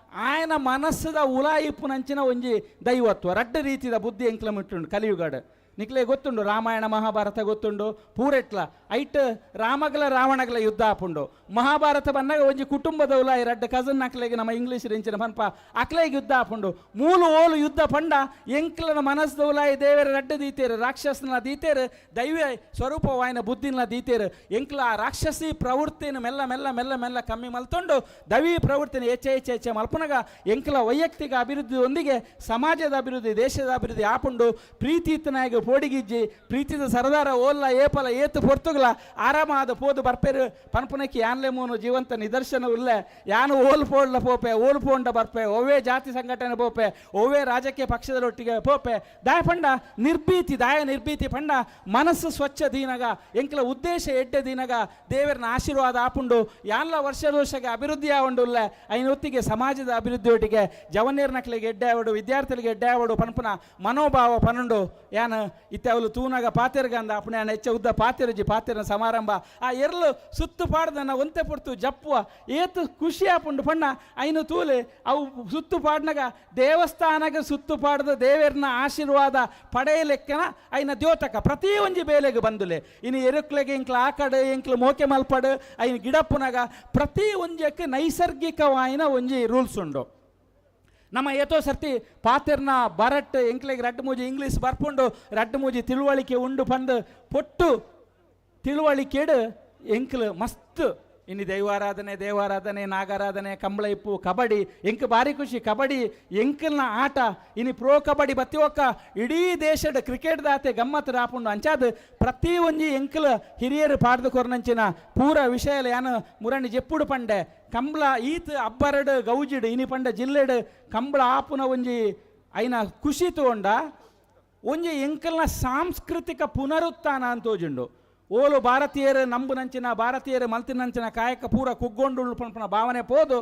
Speaker 6: ಆಯನ ಮನಸ್ಸದ ಉಲಾಯಿಪ್ಪುನಂಚಿನ ಒಂಜಿ ದೈವತ್ವ. ರಡ್ಡ ರೀತಿದ ಬುದ್ಧಿ ಎಂಕ್ಲ ಮಿಟ್ಟುಂಡು ಕಲಿಯುಗಾಡು. ನಿಕ್ಲೆ ಗೊತ್ತುಂಡು, ರಾಮಾಯಣ ಮಹಾಭಾರತ ಗೊತ್ತುಂಡು ಪೂರೆಟ್ಲ. ಐಟ್ ರಾಮಗಲ ರಾವಣಗಲ ಯುದ್ಧ ಆಪುಂಡು. ಮಹಾಭಾರತ ಬಂದಾಗ ಒಂಜಿ ಕುಟುಂಬದ ಉಲಾಯಿ ರಡ್ಡ ಕಸನ್ ಅಕ್ಲೆಗೆ, ನಮ್ಮ ಇಂಗ್ಲೀಷ್ ರಿಂಚಿನ ಪನ್ಪ ಅಕ್ಲೆಗೆ ಯುದ್ಧ ಆಪುಂಡು. ಮೂಲು ಓಲು ಯುದ್ಧ ಪಂಡ ಎಂಕ್ಲನ ಮನಸ್ದ ಉಲಾಯಿ ದೇವರ ರಡ್ಡ ದೀತೇರು, ರಾಕ್ಷಸನ ದೀತೇರು, ದೈವ ಸ್ವರೂಪವಾಯಿನ ಬುದ್ಧಿನ ದೀತೇರು. ಎಂಕ್ಲ ಆ ರಾಕ್ಷಸಿ ಪ್ರವೃತ್ತಿನ ಮೆಲ್ಲ ಮೆಲ್ಲ ಮೆಲ್ಲ ಮೆಲ್ಲ ಕಮ್ಮಿ ಮಲ್ತೊಂಡು ದೈವಿ ಪ್ರವೃತ್ತಿನ ಹೆಚ್ಚೆ ಹೆಚ್ಚೆ ಹೆಚ್ಚೆ ಮಲ್ಪುನಗ ಎಂಕ್ಲ ವೈಯಕ್ತಿಕ ಅಭಿವೃದ್ಧಿಯೊಂದಿಗೆ ಸಮಾಜದ ಅಭಿವೃದ್ಧಿ, ದೇಶದ ಅಭಿವೃದ್ಧಿ ಆಪುಂಡು. ಪ್ರೀತಿತನಾಗಿ ಪೋಡಿಗಿಜ್ಜಿ ಪ್ರೀತಿದ ಸರದಾರ ಓಲ್ಲ ಏಪಲ ಏತು ಪೊರ್ತುಗ್ಲ ಆರಾಮಾದ ಪೋದು ಬರ್ಪೇರು ಪನ್ಪುನಕ್ಕೆ ಯಾನ್ಲೆ ಮೂನು ಜೀವಂತ ನಿದರ್ಶನ ಉಲ್ಲೆ. ಯಾನು ಓಲ್ ಪೋಡ್ಲ ಪೋಪೆ, ಓಲ್ ಪೋಂಡ ಬರ್ಪೆ, ಒವ್ವೇ ಜಾತಿ ಸಂಘಟನೆ ಪೋಪೆ, ಒವ್ವೇ ರಾಜಕೀಯ ಪಕ್ಷದೊಟ್ಟಿಗೆ ಪೋಪೆ. ದಾಯ ಪಂಡ ನಿರ್ಭೀತಿ, ದಾಯ ನಿರ್ಭೀತಿ ಪಂಡ ಮನಸ್ಸು ಸ್ವಚ್ಛ ದೀನಗ, ಎಂಕಲ ಉದ್ದೇಶ ಎಡ್ಡೆ ದೀನಗ ದೇವರನ ಆಶೀರ್ವಾದ ಆಪುಂಡು. ಯಾನ್ಲ ವರ್ಷ ವರ್ಷಗೆ ಅಭಿವೃದ್ಧಿ ಆವಂಡುಲ್ಲ ಐನ ಒತ್ತಿಗೆ ಸಮಾಜದ ಅಭಿವೃದ್ಧಿಯೊಟ್ಟಿಗೆ ಜವನೇರ್ ನಕ್ಲಿಗೆ ಎಡ್ಡೆ ಆವಡು, ವಿದ್ಯಾರ್ಥಿಗಳಿಗೆ ಎಡ್ಡೆ ಆವಡು ಪನ್ಪುನ ಮನೋಭಾವ ಪನ್ನುಂಡು. ಯಾನ್ ಇತ್ತೆ ಅವಳು ತೂನಾಗ ಪಾತೆರ್ಗಂದ ಅಪ್ಪಣೆ ಯಾನ್ ಹೆಚ್ಚ ಉದ್ದ ಪಾತೆರುಜಿ ಪಾತೆರನ ಸಮಾರಂಭ ಆ ಎರ್ಲು ಸುತ್ತು ಪಾಡ್ದನ ಒಂತೆ ಪೊರ್ತು ಜಪ್ಪುವ ಏತು ಖುಷಿ ಆಪುಂಡು ಪಣ್ಣ ಐನು ತೂಲೆ. ಅವು ಸುತ್ತು ಪಾಡ್ನಗ ದೇವಸ್ಥಾನಗ ಸುತ್ತು ಪಾಡ್ದ ದೇವೆರ್ನ ಆಶೀರ್ವಾದ ಪಡೆಯಲೆಕ್ಕನ ಐನ ದ್ಯೋತಕ ಪ್ರತಿ ಒಂಜಿ ಬೇಲೆಗೆ ಬಂದುಲೆ. ಇನ್ನು ಎರುಕ್ಲೆಗೆ ಎಂಕ್ಲ ಆಕಡೆ ಎಂಕ್ಲ ಮೋಕೆ ಮಲ್ಪಡು ಐನ ಗಿಡಪ್ಪುನಗ ಪ್ರತಿ ಒಂಜಕ್ಕೆ ನೈಸರ್ಗಿಕವಾಯಿನ ಒಂಜಿ ರೂಲ್ಸ್ ಉಂಡು. ನಮ್ಮ ಏತೋ ಸರ್ತಿ ಪಾತೆರ್ನ ಬರಟ್ ಎಂಕ್ಲೆಗ್ ರಡ್ಡು ಮೂಜಿ ಇಂಗ್ಲೀಷ್ ಬರ್ಪುಂಡು, ರಡ್ಡು ಮೂಜಿ ತಿಳುವಳಿಕೆ ಉಂಡು ಪಂದು ಪೊಟ್ಟು ತಿಳುವಳಿಕೆಡು ಎಂಕ್ಲು ಮಸ್ತ್. ಇನ್ನು ದೈವಾರಾಧನೆ, ದೇವಾರಾಧನೆ, ನಾಗಾರಾಧನೆ, ಕಂಬಳ ಇಪ್ಪು, ಕಬಡ್ಡಿ ಎಂಕ್ ಭಾರಿ ಖುಷಿ. ಕಬಡ್ಡಿ ಎಂಕಲ್ನ ಆಟ. ಇನ್ನು ಪ್ರೋ ಕಬಡ್ಡಿ ಬತ್ತಿ ಒಕ್ಕ ಇಡೀ ದೇಶದ ಕ್ರಿಕೆಟ್ ದಾತೆ ಗಮ್ಮತ್ ರಾಪುಂಡು. ಅಂಚಾದ ಪ್ರತಿ ಒಂಜಿ ಎಂಕಲ್ ಹಿರಿಯರು ಪಾಡ್ದು ಕೊರ್ನಂಚಿನ ಪೂರ ವಿಷಯಲ ಯಾನು ಮುರಣಿ ಜೆಪ್ಪುಡು ಪಂಡೆ. ಕಂಬಳ ಈತ್ ಅಬ್ಬರಡು ಗೌಜಿಡು ಇನಿ ಪಂಡ ಜಿಲ್ಲೆಡು ಕಂಬಳ ಆಪುನ ಒಂಜಿ ಐನ ಖುಷಿ ತಗೊಂಡ ಒಂಜಿ ಎಂಕಲ್ನ ಸಾಂಸ್ಕೃತಿಕ ಪುನರುತ್ಥಾನ ಅಂತ ತೋಜುಂಡು. ಓಲು ಭಾರತೀಯರು ನಂಬುನಂಚಿನ ಭಾರತೀಯರು ಮಲ್ತಿನಂಚಿನ ಕಾಯಕ ಪೂರ ಕುಗ್ಗೊಂಡು ಪನ್ಪುನ ಭಾವನೆ ಪೋದು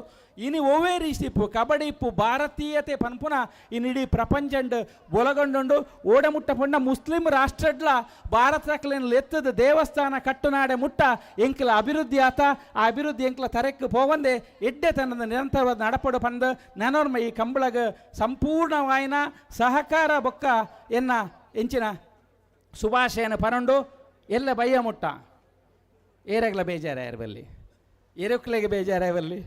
Speaker 6: ಇನಿ ಒವ್ವೇ ರೀತಿ ಇಪ್ಪು ಕಬಡ್ಡಿ ಇಪ್ಪು ಭಾರತೀಯತೆ ಪನ್ಪುನ ಇನಿಡೀ ಪ್ರಪಂಚಂಡ್ ಒಲಗೊಂಡುಂಡು. ಓಡಮುಟ್ಟ ಪಂಡ ಮುಸ್ಲಿಂ ರಾಷ್ಟ್ರಡ್ಲ ಭಾರತಕ್ಲೇನು ಲೆತ್ತದ ದೇವಸ್ಥಾನ ಕಟ್ಟುನಾಡೆ ಮುಟ್ಟ ಎಂಕಲ ಅಭಿವೃದ್ಧಿ ಆತ. ಆ ಅಭಿವೃದ್ಧಿ ಎಂಕಲ ತರೆಕ್ ಪೋವಂದೆ ಎಡ್ಡೆ ತನ್ನದ ನಿರಂತರವಾದ ನಡಪಡು ಪಂದ್ ನನೋರ್ಮ ಈ ಕಂಬಳಗ ಸಂಪೂರ್ಣವಾಯಿನ ಸಹಕಾರ ಬೊಕ್ಕ ಎನ್ನ ಎಂಚಿನ ಸುಭಾಷೆಯನ್ನು ಪರಂಡು. ಎಲ್ಲ ಬಯ್ಯ ಮುಟ್ಟ ಏರಗ್ಲ ಬೇಜಾರಾಯಿರಬಲ್ಲಿ, ಎರುಕ್ಲೆಗೆ ಬೇಜಾರಾಯವಲ್ಲಿ,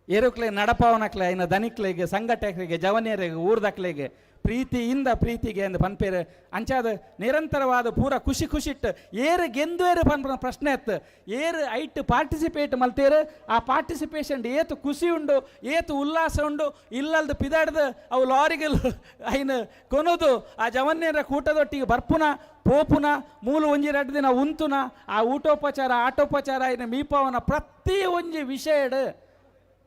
Speaker 6: ಎರುಕ್ಲೆ ನಡಪಾವನಕ್ಲೆ ಐನ ದನಿಕ್ಲೆಗೆ ಸಂಘಟಕರಿಗೆ ಜವನಿಯರಿಗೆ ಊರ್ದಕ್ಲೆಗೆ ಪ್ರೀತಿಯಿಂದ ಪ್ರೀತಿಗೆ ಅಂದ್ ಪನ್ಪೇರು. ಅಂಚಾದ ನಿರಂತರವಾದ ಪೂರ ಖುಷಿ ಖುಷಿಟ್ಟು ಏರು ಗೆಂದುವೇರು ಪನ್ಪುನ ಪ್ರಶ್ನೆ ಎತ್ತು. ಏರು ಐಟ್ ಪಾರ್ಟಿಸಿಪೇಟ್ ಮಲ್ತೇರು, ಆ ಪಾರ್ಟಿಸಿಪೇಷನ್ ಏತು ಖುಷಿ ಉಂಡು, ಏತು ಉಲ್ಲಾಸ ಉಂಡು. ಇಲ್ಲಲ್ದು ಪಿದಾಡ್ದು ಅವು ಲಾರಿಗಳು ಐನ ಕೊನೋದು ಆ ಜವನ್ಯರ ಕೂಟದೊಟ್ಟಿಗೆ ಬರ್ಪುನ ಪೋಪುನ ಮೂಲು ಒಂಜಿ ರಡ್ಡು ದಿನ ಉಂತುನ ಆ ಊಟೋಪಚಾರ ಆಟೋಪಚಾರ ಐನ ಮೀಪವನ ಪ್ರತಿ ಒಂಜಿ ವಿಷಯಡ್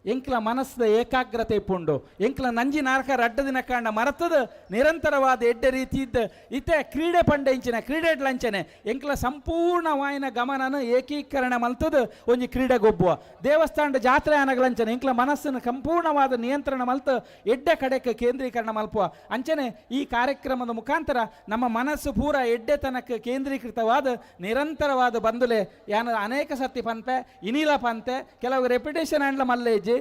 Speaker 6: ಎಂಕ್ಲ ಮನಸ್ಸದ ಏಕಾಗ್ರತೆ ಇಪ್ಪುಂಡು. ಎಂಕ್ಲ ನಂಜಿ ನಾಲ್ಕ ರಡ್ಡ ದಿನ ಕಾಂಡ ಮರತದ ನಿರಂತರವಾದ ಎಡ್ಡೆ ರೀತಿ ಇದ್ದ ಇತ್ತೆ ಕ್ರೀಡೆ ಪಂಡೆ ಇಂಚಿನ ಕ್ರೀಡೆ ಲಂಚನೆ ಎಂಕ್ಲ ಸಂಪೂರ್ಣವಾಯಿನ ಗಮನನ ಏಕೀಕರಣ ಮಲ್ತದ ಒಂಜಿ ಕ್ರೀಡೆ ಗೊಬ್ಬುವ. ದೇವಸ್ಥಾನದ ಜಾತ್ರೆ ಆನಗಲಂಚನೆ ಎಂಕ್ಲ ಮನಸ್ಸನ್ನು ಸಂಪೂರ್ಣವಾದ ನಿಯಂತ್ರಣ ಮಲ್ತ ಎಡ್ಡೆ ಕಡೆಗೆ ಕೇಂದ್ರೀಕರಣ ಮಲ್ಪುವ. ಅಂಚನೆ ಈ ಕಾರ್ಯಕ್ರಮದ ಮುಖಾಂತರ ನಮ್ಮ ಮನಸ್ಸು ಪೂರ ಎಡ್ಡೆತನಕ್ಕೆ ಕೇಂದ್ರೀಕೃತವಾದ ನಿರಂತರವಾದ ಬಂದುಲೆ. ಯಾನ ಅನೇಕ ಸರ್ತಿ ಪಂತೆ ಇನಿಲ ಪಂತೆ ಕೆಲವು ರೆಪ್ಯುಟೇಷನ್ ಆಂಡ್ಲ ಮಲ್ಲೇಜಿ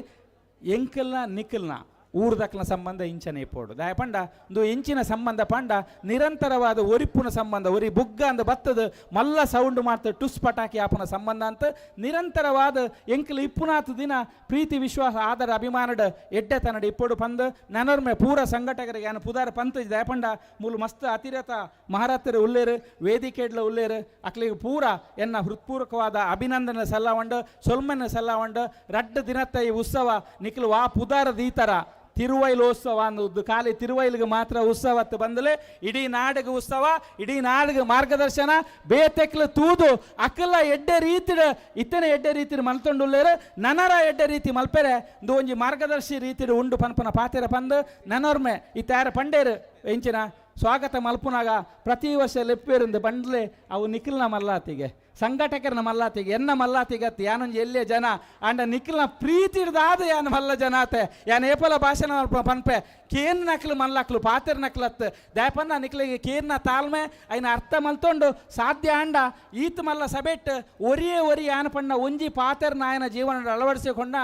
Speaker 6: ಎಂಕಲ್ನ ನಿಕ್ಕಲ್ನ ಊರ್ದಕ್ಲ ಸಂಬಂಧ ಇಂಚನೆ ಇಪ್ಪೋಡು. ದಾಯ ಪಂಡ ಒಂದು ಇಂಚಿನ ಸಂಬಂಧ ಪಂಡ ನಿರಂತರವಾದ ಒರಿಪುನ ಸಂಬಂಧ. ಒರಿ ಬುಗ್ಗ ಅಂದ ಬತ್ತದ ಮಲ್ಲ ಸೌಂಡ್ ಮಾಡ್ತ ಟುಸ್ ಪಟಾಕಿ ಆಪುನ ಸಂಬಂಧ ಅಂತ ನಿರಂತರವಾದ ಎಂಕಲ್ ಇಪ್ಪುನಾತ್ ದಿನ ಪ್ರೀತಿ ವಿಶ್ವಾಸ ಆದರ ಅಭಿಮಾನಡ್ ಎಡ್ಡೆ ತನ್ನಡ ಇಪ್ಪೋಡು ಪಂದ್ ನನೊರ್ಮೆ ಪೂರ ಸಂಘಟಕರಿಗೆ ಯಾನು ಪುದಾರ ಪಂತ. ದಯಪಂಡ ಮೂಲು ಮಸ್ತ್ ಅತಿರಥ ಮಹಾರಾತ್ರಿ ಉಲ್ಲೇರು, ವೇದಿಕೆಡ್ಲ ಉಲ್ಲೇರು. ಅಕ್ಲಿಗೆ ಪೂರ ಎನ್ನ ಹೃತ್ಪೂರ್ವಕವಾದ ಅಭಿನಂದನೆ ಸಲ್ಲವಂಡು, ಸೊಲ್ಮೆನ ಸಲ್ಲವಂಡು. ರಡ್ಡ ದಿನತ್ತ ಈ ಉತ್ಸವ ನಿಖಲು ವಾ ಪುದಾರ ದೀತರ ತಿರುವೈಲೋತ್ಸವ ಅನ್ನೋದು ಖಾಲಿ ತಿರುವೈಲಿಗೆ ಮಾತ್ರ ಉತ್ಸವ ಬಂದಲೆ ಇಡೀ ನಾಡಿಗೆ ಉತ್ಸವ, ಇಡೀ ನಾಡಿಗೆ ಮಾರ್ಗದರ್ಶನ. ಬೇತೆಕ್ಲು ತೂದು ಅಕ್ಕಲ ಎಡ್ಡೆ ರೀತಿಡ ಇತ್ತನೆ ಎಡ್ಡೆ ರೀತಿಡ್ ಮಲ್ತೊಂಡುಲ್ಲೇರು, ನನರ ಎಡ್ಡೆ ರೀತಿ ಮಲ್ಪೆರೆ ಇಂದು ಒಂಜಿ ಮಾರ್ಗದರ್ಶಿ ರೀತಿಡ್ ಉಂಡು ಪನ್ಪನ ಪಾತೆರ ಪಂದು ನನೊರ್ಮೆ ಇತ್ತಾರ ಪಂಡೇರು ಎಂಚಿನ ಸ್ವಾಗತ ಮಲ್ಪುನಾಗ ಪ್ರತಿ ವರ್ಷ ಲೆಪ್ಪೇರಿಂದ ಬಂಡ್ಲೆ ಅವು ನಿಖಿಲ್ನ ಮಲ್ಲಾತಿಗೆ ಸಂಘಟಕರನ ಮಲ್ಲಾತಿಗೆ ಎನ್ನ ಮಲ್ಲಾತಿಗತ್ತಿ. ಯಾನೊಂಜಿ ಎಲ್ಲೇ ಜನ ಅಂಡ ನಿಖಿಲ್ನ ಪ್ರೀತಿ ಹಿಡ್ದಾದ ಯಾನ್ ಮಲ್ಲ ಜನ ಆತೆ. ಯಾನ್ ಏಪಲ ಭಾಷಣ ಪನ್ಪೆ ಕೇನ್ ನಕ್ಲು ಮಲ್ಲಕ್ಲು ಪಾತೆರ್ ನಕ್ಲತ್ ದಾಯಪನ್ನ ನಿಕ್ಲಿಗೆ ಕೇರ್ನ ತಾಳ್ಮೆ ಐನ ಅರ್ಥ ಮಲ್ತೊಂಡು ಸಾಧ್ಯ ಅಂಡ ಈತ್ ಮಲ್ಲ ಸಬೆಟ್ ಒರಿಯೇ ಒರಿ ಯಾನ ಪಣ್ಣ ಒಂಜಿ ಪಾತೆರ್ನ ಆಯನ ಜೀವನ ಅಳವಡಿಸಿಕೊಂಡ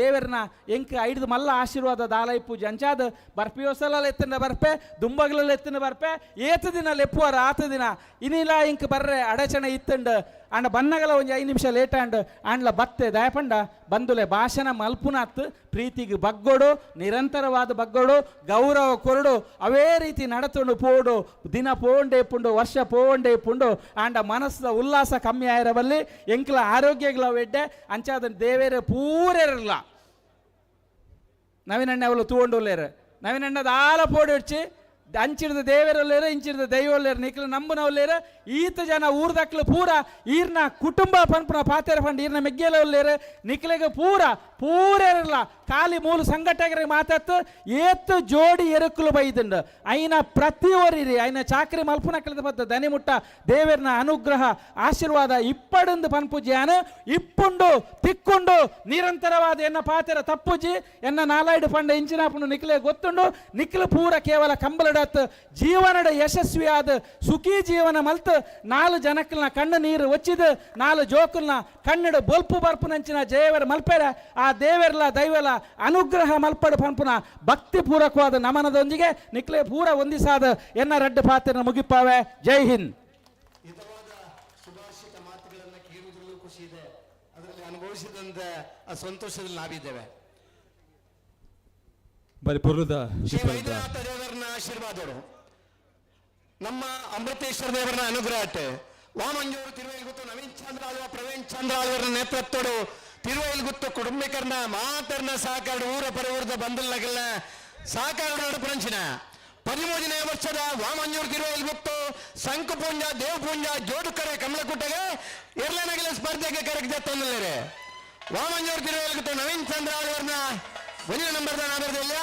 Speaker 6: ದೇವರನ ಎಂಕ್ ಐಡ್ದು ಮಲ್ಲ ಆಶೀರ್ವಾದ ದಾಲೈ ಪೂಜೆ ಅಂಚಾದ ಬರ್ಪಿಯೋಸಲ ಎತ್ತಿನ ಬರ್ಪೆ ದುಂಬಗಲಲ್ಲಿ ಎತ್ತಿನ ಬರ್ಪೆ ಏತು ದಿನ ಲೆಪ್ಪುವರ ಆತ ದಿನ ಇನಿಲ ಇಂಕ್ ಬರ್ರೆ ಅಡಚಣೆ ಇತ್ತಂಡು ಅಂಡ ಬನ್ನಗಲ ಒಂಜಿ 5 ನಿಮಿಷ ಲೇಟ್ ಆಂಡ್ ಆಂಡ್ಲ ಬತ್ತೆ. ದಯಪಂಡ ಬಂದುಲೆ ಭಾಷಣ ಮಲ್ಪುನಾತ್ ಪ್ರೀತಿಗೆ ಬಗ್ಗೋಡು, ನಿರಂತರವಾದ ಬಗ್ಗೋಡು, ಗೌರವ ಕೊರಡು, ಅವೇ ರೀತಿ ನಡತುಂಡು ಪೋಡು. ದಿನ ಪೋಂಡೆ ಪುಂಡು, ವರ್ಷ ಪೋಂಡೆ ಪುಂಡು ಆಂಡ ಮನಸ್ಸದ ಉಲ್ಲಾಸ ಕಮ್ಮಿ ಆಯಿರಬಲ್ಲಿ ಎಂಕ್ಲ ಆರೋಗ್ಯಗಳ ಎಡ್ಡೆ ಅಂಚಾದ ದೇವೇರ ಪೂರೆರಲ್ಲ. ನವೀನಣ್ಣ ಅವಳು ತೂಗೊಂಡುಲ್ಲೇರು ನವೀನಣ್ಣ ದಾಲ ಪೋಡಿ ಇಡ್ಚಿ ಅಂಚಿಡ್ದ ದೇವೆರೊಲ್ಲೇರು, ಇಂಚಿಡ್ದ ದೈವೊಲ್ಲೇರು, ನಿಕ್ಲು ನಂಬುನವಲ್ಲೇರು. ಈತ ಜನ ಊರ್ದಕ್ಲು ಪೂರ ಈರ್ನ ಕುಟುಂಬ ಪನ್ಪುನ ಪಾತೆರ ಪಂಡ ಈರ್ನ ಮೆಗ್ಗೆಲ ಒಲ್ಲೇರು. ನಿಕ್ಲೆಗ್ ಪೂರ ಪೂರೆರ್ಲ ಖಾಲಿ ಮೂಲು ಸಂಘಟಕರಿಗೆ ಮಾತಾತ್ ಏತ್ ಜೋಡಿ ಎರುಕುಲು ಬೈದುಂಡು. ಐನ ಪ್ರತಿ ಒರಿರಿ ಐನ ಚಾಕ್ರಿ ಮಲ್ಪುನ ಕಳೆದ ಬತ್ತ ದನಿ ಮುಟ್ಟ ದೇವೆರ್ನ ಅನುಗ್ರಹ ಆಶೀರ್ವಾದ ಇಪ್ಪಡುಂದು ಪನ್ಪುಜಿಯಾನ ಇಪ್ಪುಂಡು ತಿಕ್ಕೊಂಡು ನಿರಂತರವಾದ ಎನ್ನ ಪಾತೆರ ತಪ್ಪುಜಿ. ಎನ್ನ ನಾಲಾಯ್ಡು ಪಂಡ ಇಂಚಿನಾಪುಂಡು ನಿಕ್ಲೆ ಗೊತ್ತುಂಡು. ನಿಕ್ಲು ಪೂರ ಕೇವಲ ಕಂಬಲಡತ್ ಜೀವನದ ಯಶಸ್ವಿಯಾದ ಸುಖಿ ಜೀವನ ಮಲ್ತ್ ನಾಲು ಜನಕ್ಲನ ಕಣ್ಣು ನೀರು ಒಚ್ಚಿದು ನಾಲು ಜೋಕುಲ್ನ ಕಣ್ಣಡು ಬೊಲ್ಪು ಬರ್ಪುನಂಚಿನ ಜಯವರ ಮಲ್ಪೆರ ಆ ದೇವೆರ್ಲ ದೈವಲ ಅನುಗ್ರಹ ಮಲ್ಪಡು ಪನ್ಪುನ ಭಕ್ತಿ ಪೂರಕವಾದ ನಮನದೊಂದಿಗೆ ನಿಕ್ಲೆ ಪೂರ ಒಂದಿಸಾದ ಎನ್ನ ರಡ್ಡು ಪಾತ್ರನ ಮುಗಿಪಾವೆ. ಜೈ ಹಿಂದ್.
Speaker 5: ಹಿತವಾದ ಸುಭಾಷಿತ ಮಾತುಗಳನ್ನು ಕೇಳುವುದರಲ್ಲೂ ಖುಷಿ ಇದೆ, ಅದರಲ್ಲಿ ಅನುಭವಿಸಿದಂತ ಆ ಸಂತೋಷದಲ್ಲಿ ನಾವಿದ್ದೇವೆ.
Speaker 3: ಬರಿ ಪೊರ್ಲುದ
Speaker 5: ಶ್ರೀ
Speaker 3: ಶಿಪ್ಪದ
Speaker 5: ವೈದ್ಯನಾಥ ದೇವರನ್ನ ಆಶೀರ್ವಾದಗಳು, ನಮ್ಮ ಅಮೃತೇಶ್ವರ ದೇವರನ್ನ ಅನುಗ್ರಹ. ವಾಮಂಜೂರು ತಿರುವೈಲ್ಗುತ್ತು ನವೀನ್ ಚಂದ್ರ ಆಳ್ವ, ಪ್ರವೀಣ್ ಚಂದ್ರ ಆಳ್ವರ ನೇತೃತ್ವಡು ತಿರುವೈಲ್ಗುತ್ತು ಕುಟುಂಬಿಕರನ್ನ ಮಾತರ್ನ ಸಹಕಾರ, ಊರ ಪರ ಊರದ ಬಂಧುಲಗಲ್ನ ಸಹಕಾರ ನಡುಪುರಂಚಿನ 13ನೇ ವರ್ಷದ ವಾಮಂಜೂರು ತಿರುವೈಲ್ಗುತ್ತು ಶಂಕುಪೂಂಜ ದೇವಪೂಂಜ ಜೋಡುಕರೆ ಕಮಲಕುಟ್ಟಗೆ ಎರ್ಲನಗಲ ಸ್ಪರ್ಧೆಗೆ ಕರೆಕ್ಟ್ ತೊಂದರೆ. ವಾಮಂಜೂರು ತಿರುವೈಲ್ಗುತ್ತು ನವೀನ್ ಚಂದ್ರ ಆಳ್ವರ್ನ ಒಂದನೇ ನಂಬರ್ದ ನಾದರ್ದ,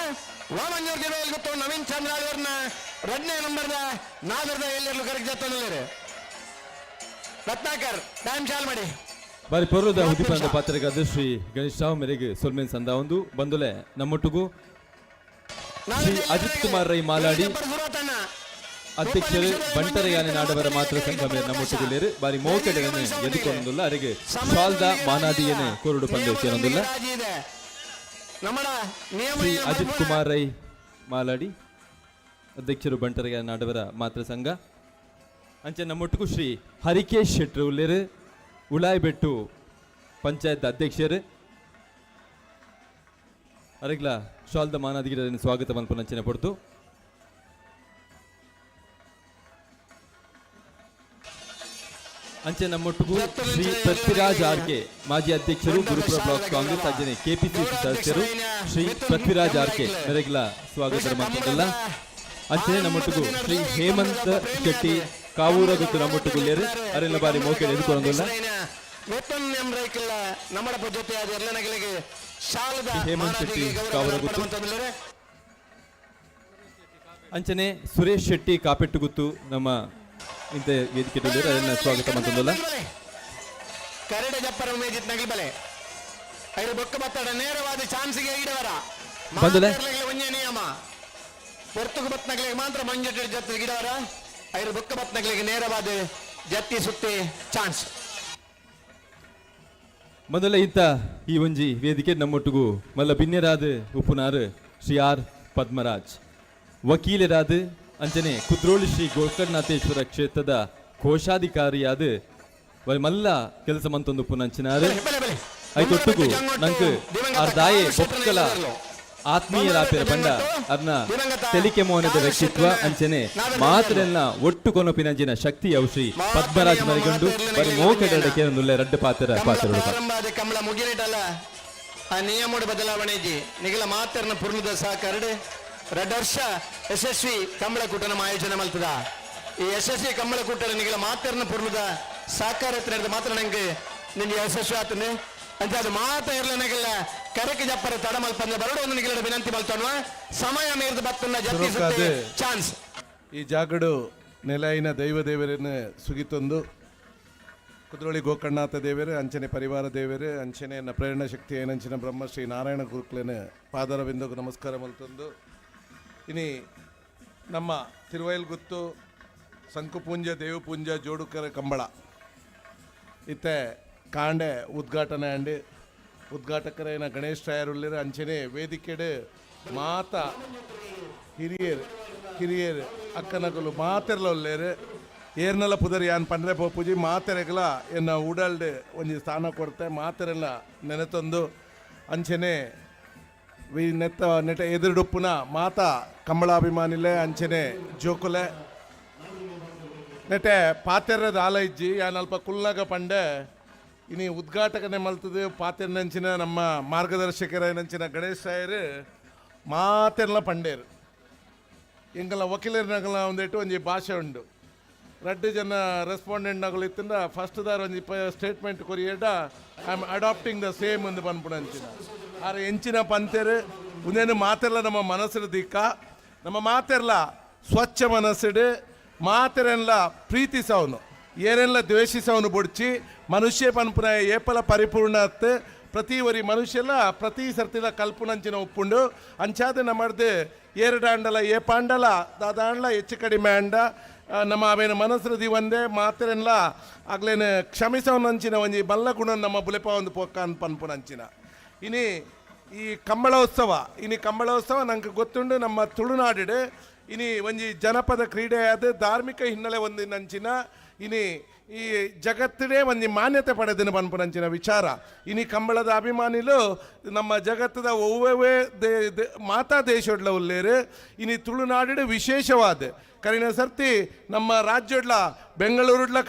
Speaker 5: ವಾಮಂಜೂರು ತಿರುವೈಲ್ಗುತ್ತು ನವೀನ್ ಚಂದ್ರ ಆಳ್ವರ್ನ ಎರಡನೇ ನಂಬರ್ದ ನಾದರ್ದ ಎಲ್ಲೆಲ್ಲೂ ಕರೆಕ್ಟ್ ತೊಂದರೆ. ರತ್ನಾಕರ್, ಟೈಮ್ ಚಾಲ್ ಮಾಡಿ.
Speaker 3: ಬಾರಿ ಪೊರ್ಲುದ
Speaker 5: 30
Speaker 3: ಉದಿಪನದ
Speaker 5: ನಿಮಿಷ.
Speaker 3: ಪಾತ್ರಗಾದ ಶ್ರೀ ಗಣೇಶ್ ರಾವ್ ಮೇರೆಗೆ ಸೊಲ್ಮೆನ್ ಸಂದ ಒಂದು ಬಂದುಲೆ ನಮ್ಮೊಟ್ಟಿಗೂ ಶ್ರೀ ಅಜಿತ್ ಕುಮಾರ್ ರೈ ಮಾಲಾಡಿ, ಅಧ್ಯಕ್ಷರು ಬಂಟರಯಾನೆ ನಾಡವರ ಮಾತೃ ಸಂಘ ಮೇರೆ ನಮ್ಮೊಟ್ಟಿಗುಲ್ಲೇರು. ಬಾರಿ ಮೋಕೆಡೆಗನೆ ಎದುಕೊಂದುಲ್ಲ. ಅರೆಗೆ ಶಾಲ್ದ ಮಾನಾದಿಯನೆ ಕೋರುಡು ಪಂದೆ ಸೇರೊಂದುಲ್ಲ. ಶ್ರೀ ಅಜಿತ್ ಕುಮಾರ್ ರೈ ಮಾಲಾಡಿ, ಅಧ್ಯಕ್ಷರು ಬಂಟರಯಾನೆ ನಾಡವರ ಮಾತೃ ಸಂಘ. ಅಂಚೆ ನಮ್ಮೊಟ್ಟಿಗೂ ಶ್ರೀ ಹರಿಕೇಶ್ ಶೆಟ್ರು ಉಲ್ಲೇರು, ಉಳಾಯಿಬೆಟ್ಟು ಪಂಚಾಯತ್ ಅಧ್ಯಕ್ಷರು. ಅರೆಗ್ಲ ಶಾಲ್ದ ಮಾನಾದಿಗಿರ ಸ್ವಾಗತ ಮಲ್ಪನಂಚಿನ ಪಡ್ತು. ಅಂಚೆ ನಮ್ಮೊಟ್ಟಿಗೂ ಶ್ರೀ ಪೃಥ್ವಿರಾಜ್ ಆರ್ ಕೆ, ಮಾಜಿ ಅಧ್ಯಕ್ಷರು, ಗುರುಪುರ ಬ್ಲಾಕ್ ಕಾಂಗ್ರೆಸ್, ಅಂಚನೆ ಕೆಪಿಸಿಸಿ ಸದಸ್ಯರು ಶ್ರೀ ಪೃಥ್ವಿರಾಜ್ ಆರ್ ಕೆ ಮೆರೆಗ್ಲ ಸ್ವಾಗತ ಮಾಡ್ಕೊಂಡಲ್ಲ. ಅಂಚನೆ ನಮ್ಮೊಟ್ಟಿಗೂ ಶ್ರೀ ಹೇಮಂತ್ ಶೆಟ್ಟಿ ಕಾವೂರ ಗೊತ್ತು ನಮ್ಮೊಟ್ಟಿಗೂ ಲೇರು. ಅರೆಲ್ಲ ಬಾರಿ ಮೋಕೆಡ್ ಎದುಕೊಂಡಲ್ಲ. ಶ್ರೀ ಹೇಮಂತ್ ಶೆಟ್ಟಿ ಕಾವೂರ ಗುತ್ತು. ಅಂಚನೆ ಸುರೇಶ್ ಶೆಟ್ಟಿ ಕಾಪೆಟ್ಟುಗುತ್ತು ನಮ್ಮ ಇಂತ ವೇದಿಕೆ ಅದನ್ನ ಸ್ವಾಗತ ಮಾಡ್ಕೊಂಡಲ್ಲ.
Speaker 5: ಕರಡೆ ಜಪ್ಪರ ಉಮೇಜಿತ್ ನಗಲಿ ಬಲೆ ಐರು ಬೊಕ್ಕ ಬತ್ತಡ ನೇರವಾದ ಚಾನ್ಸ್ಗೆ ಇಡವರ.
Speaker 3: ಬಂದುಲೆ.
Speaker 5: ಒಂಜೆ ನಿಯಮ, ಪೊರ್ತುಗು ಬತ್ನಗಳಿಗೆ ಮಾತ್ರ ಮಂಜು ಜೊತೆ ಗಿಡವರ. ಐರು ಬೊಕ್ಕ ಬತ್ನಗಳಿಗೆ ನೇರವಾದ ಜತ್ತಿ ಸುತ್ತಿ ಚಾನ್ಸ್.
Speaker 3: ಮೊದಲ ಇಂತ ಈ ಒಂಜಿ ವೇದಿಕೆ ನಮ್ಮೊಟ್ಟಿಗೂ ಮಲ್ಲ ಬಿನ್ನೆರಾದ ಉಪ್ಪುನಾರು ಶ್ರೀ ಆರ್ ಪದ್ಮರಾಜ್, ವಕೀಲರಾದ, ಅಂಚನೆ ಕುದ್ರೋಳಿ ಶ್ರೀ ಗೋಕರ್ಣನಾಥೇಶ್ವರ ಕ್ಷೇತ್ರದ ಕೋಶಾಧಿಕಾರಿಯಾದ ಮಲ್ಲ ಕೆಲಸ ಮಂತೊಂದು ಉಪ್ಪುನಂಚಿನಾರು.
Speaker 5: ಬಲೆ ಬಲೆ.
Speaker 3: ಐತೊಟ್ಟುಗು ನಂಕ್ ಆರ್ ದಾಯೆ ಬೊಕ್ಕಲ ಆತ್ಮೀಯರಾಪೆರ ಬಂಡ ಅರ್ನ ತೆಲಿಕೆ ಮೋನದ ವ್ಯಕ್ತಿತ್ವ, ಅಂಚನೆ ಮಾತ್ರೆಲ್ಲ ಒಟ್ಟು ಕೊನಪಿನಂಚಿನ ಶಕ್ತಿ ಔಶ್ರೀ ಪದ್ಮರಾಜ್ ಮರಿಗಂಡು ಬರಿ ಮೋಕೆಡೆ ಕೇರೊಂದುಲ್ಲೆ ರಡ್ಡು ಪಾತ್ರ
Speaker 5: ಕಮಲ
Speaker 3: ಪಾತ್ರ
Speaker 5: ಪ್ರಾರಂಭ ಆದ ಕಮಲ ಮುಗಿನಿಟಲ್ಲ ಆ ನಿಯಮೋಡು ಬದಲಾವಣೆ ಇಜ್ಜಿ. ನಿಗಲ ಮಾತರ್ನ ಪುರ್ಲದ ಸಹಕಾರಡು ರಡ್ಡು ವರ್ಷ ಯಶಸ್ವಿ ಕಂಬಳಕೂಟ ನಮ್ಮ ಆಯೋಜನೆ ಮಲ್ತದ. ಈ ಯಶಸ್ವಿ ಕಂಬಳಕೂಟ ನಿಗಲ ಮಾತರ್ನ ಪುರ್ಲದ ಸಹಕಾರ ಎತ್ತಿನದು ಮಾತ್ರ ನಂಗೆ ನಿಂಗೆ ಯಶಸ್ವಿ ಆತನೆ ಅಂತ. ಅದು ಮಾತ ಇರ್ಲ ನಗಲ್ಲ ಕರಕ್ಕೆ ಜಪ್ಪರ ತಡ ಮಲ್ಪಂದ ಬರಡು ಒಂದು ನಿಗಲ ವಿನಂತಿ ಮಲ್ತೋಣ. ಸಮಯ ಮೀರಿದ ಬತ್ತನ್ನ ಜತ್ತಿ ಸುತ್ತಿ
Speaker 7: ಸುರುಕಾದೆ.
Speaker 5: ಚಾನ್ಸ್.
Speaker 7: ಈ ಜಾಗಡು ನೆಲಾಯಿನ ದೈವ ದೇವರನ್ನು ಸುಗಿತೊಂದು ಕುದ್ರೋಳಿ ಗೋಕರ್ಣನಾಥ ದೇವರು, ಅಂಚನೆ ಪರಿವಾರ ದೇವರು, ಅಂಚನೆ ಪ್ರೇರಣಾ ಶಕ್ತಿ ಏನಂಚಿನ ಬ್ರಹ್ಮಶ್ರೀ ನಾರಾಯಣ ಗುರುಕ್ಲೇನ ಪಾದರ ಬಿಂದುಕು ನಮಸ್ಕಾರ ಮಲ್ತೊಂದು, ಇನಿ ನಮ್ಮ ತಿರುವೈಲ್ಗುತ್ತು ಸಂಕುಪುಂಜ ದೇವಪುಂಜ ಜೋಡುಕರ ಕಂಬಳ ಇತ್ತೆ ಕಾಂಡೆ ಉದ್ಘಾಟನೆ ಅಂಡ್ ಉದ್ಘಾಟಕರೇನ ಗಣೇಶ್ ರಾಯರುಳ್ಳಿರು. ಅಂಚನೆ ವೇದಿಕೆಡು ಮಾತ ಹಿರಿಯರು ಕಿರಿಯರು ಅಕ್ಕನಕುಲು ಮಾತೆರ್ಲ ಉಲ್ಲೇರು. ಏರ್ನಲ ಪುದರ್ ಯಾನ್ ಪಂಡ್ರೆ ಪೋಪುಜಿ. ಮಾತೆರೆಗ್ಲ ಎನ್ನ ಉಡಲ್ಡ್ ಒಂಜಿ ಸ್ಥಾನ ಕೊಡ್ತೆ. ಮಾತೆರೆಲ್ಲ ನೆನೆತೊಂದು ಅಂಚನೆ ವಿ ನೆತ್ತ ನೆಟ ಎದುರುಡುಪ್ಪುನ ಮಾತ ಕಂಬಳಾಭಿಮಾನಿಲೆ, ಅಂಚನೆ ಜೋಕುಲೆ, ನೆಟೆ ಪಾತೆರದ ಆಲ ಇಜ್ಜಿ. ಯಾನ್ ಅಲ್ಪ ಕುಲ್ಲಾಗ ಪಂಡೆ. ಇನಿ ಉದ್ಘಾಟಕನೆ ಮಲ್ತದು ಪಾತೆರ್ನಂಚಿನ ನಮ್ಮ ಮಾರ್ಗದರ್ಶಕರೇನಂಚಿನ ಗಣೇಶ್ ರಾಯರು ಮಾತೆರ್ಲ ಪಂಡೇರು. ಎಂಕಲ್ನ ವಕೀಲರ್ನಗಲ ಒಂದಿಟ್ಟು ಒಂಜಿ ಭಾಷೆ ಉಂಡು. ರಡ್ಡ್ ಜನ ರೆಸ್ಪಾಂಡೆಂಟ್ ನಗಲು ಇತ್ತಿಂದ ಫಸ್ಟ್ ದಾರ ಒಂಜಿ statement ಕೊರಿಯೇಡ I am adapting the same ಒಂದು ಪನ್ಪುನಂಚಿನ. ಆರ್ ಎಂಚಿನ ಪಂತೆರ್ ಉಂದೇನು ಮಾತೆರ್ಲ ನಮ್ಮ ಮನಸ್ಸಿನ ದಿಕ್ಕ, ನಮ್ಮ ಮಾತೆರ್ಲ ಸ್ವಚ್ಛ ಮನಸ್ಸಿಡು ಮಾತೆರೆಲ್ಲ ಪ್ರೀತಿಸವನು, ಏನೆಲ್ಲ ದ್ವೇಷಿಸವನು ಬುಡ್ಚಿ. ಮನುಷ್ಯ ಪನ್ಪುನ ಏಪಲ ಪರಿಪೂರ್ಣ ಅತ್ತು. ಪ್ರತಿ ಒರಿ ಮನುಷ್ಯಲ ಪ್ರತಿ ಸರ್ತಿಲ ಕಲ್ಪುನಂಚಿನ ಉಪ್ಪುಂಡು. ಅಂಚಾದ ನಮ್ಮರ್ದು ಏರಡಾಂಡಲ ಏಪಾಂಡಲ ದಾದಾಂಡ್ಲ ಹೆಚ್ಚು ಕಡಿಮೆ ಅಂಡ ನಮ್ಮ ಅವೇನ ಮನಸ್ಸು ದಿವಂದೆ ಮಾತೆರೆಲ್ಲ ಆಗ್ಲೇನು ಕ್ಷಮಿಸವನಂಚಿನ ಒಂಜಿ ಬಲ್ಲ ಗುಣ ನಮ್ಮ ಬುಲೆಪ ಒಂದು ಪೊಕ್ಕ ಪನ್ಪುನಂಚಿನ. ಇನಿ ಈ ಕಂಬಳೋತ್ಸವ, ಇನಿ ಕಂಬಳೋತ್ಸವ ನಂಗೆ ಗೊತ್ತುಂಡು. ನಮ್ಮ ತುಳುನಾಡಿಡು ಇನಿ ಒಂಜಿ ಜನಪದ ಕ್ರೀಡೆ ಆದ ಧಾರ್ಮಿಕ ಹಿನ್ನೆಲೆ ಒಂದಿನಂಚಿನ ಇನಿ ಈ ಜಗತ್ತಿನೇ ಒಂಜಿ ಮಾನ್ಯತೆ ಪಡೆದಿನ ಪನ್ಪುನಂಚಿನ ವಿಚಾರ. ಇನಿ ಕಂಬಳದ ಅಭಿಮಾನಿಲು ನಮ್ಮ ಜಗತ್ತದ ಒವ್ವೇ they ಮಾತಾ ದೇಶಡ್ಲ ಉಲ್ಲೇರು. ಇನಿ ತುಳುನಾಡಿಡು ವಿಶೇಷವಾದ ಕರಿನ ಸರ್ತಿ ನಮ್ಮ ರಾಜ್ಯಡ್ಲ ಬೆಂಗಳೂರುಡ್ಲ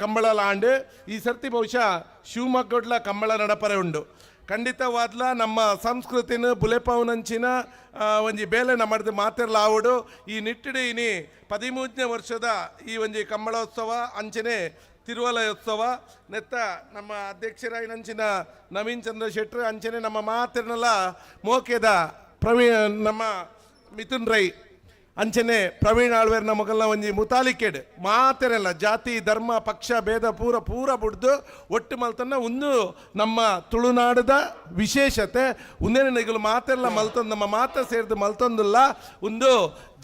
Speaker 7: ಕಂಬಳ ಆಂಡ್. ಈ ಸರ್ತಿ ಬಹುಶಃ ಶಿವಮೊಗ್ಗಡ್ಲ ಕಂಬಳ ನಡಪರೆ ಉಂಡು. ಖಂಡಿತವಾದ್ಲ ನಮ್ಮ ಸಂಸ್ಕೃತಿನ ಬುಲೆಪವನಂಚಿನ ಒಂಜಿ ಬೇಲೆ ನಮ್ಮದು ಮಾತೆರ್ಲ ಆವಡು. ಈ ನಿಟ್ಟಿಡು ಇನಿ 13ನೇ ವರ್ಷದ ಈ ಒಂಜಿ ಕಂಬಳೋತ್ಸವ ಅಂಚನೆ ತಿರುವಲಯೋತ್ಸವ ನೆತ್ತ ನಮ್ಮ ಅಧ್ಯಕ್ಷರಾಯಿನಂಚಿನ ನವೀನ್ ಚಂದ್ರ ಶೆಟ್ಟರು, ಅಂಚನೆ ನಮ್ಮ ಮಾತೆರ್ನಲ ಮೋಕೆದ ಪ್ರವೀಣ್, ನಮ್ಮ ಮಿಥುನ್ ರೈ, ಅಂಚನೆ ಪ್ರವೀಣ್ ಆಳ್ವೇರ್ನ ಮೊಗಲ್ನ ಒಂಜಿ ಮುತಾಲಿಕೆಡ್ ಮಾತೆರೆಲ್ಲ ಜಾತಿ ಧರ್ಮ ಪಕ್ಷ ಭೇದ ಪೂರ ಪೂರ ಬುಡ್ದು ಒಟ್ಟು ಮಲ್ತನ್ನ ಒಂದು ನಮ್ಮ ತುಳುನಾಡದ ವಿಶೇಷತೆ ಉಂದೇನೆ. ನಿಗಲು ಮಾತೆಲ್ಲ ಮಲ್ತೊಂದು ನಮ್ಮ ಮಾತ ಸೇರ್ದು ಮಲ್ತೊಂದುಲ್ಲ. ಒಂದು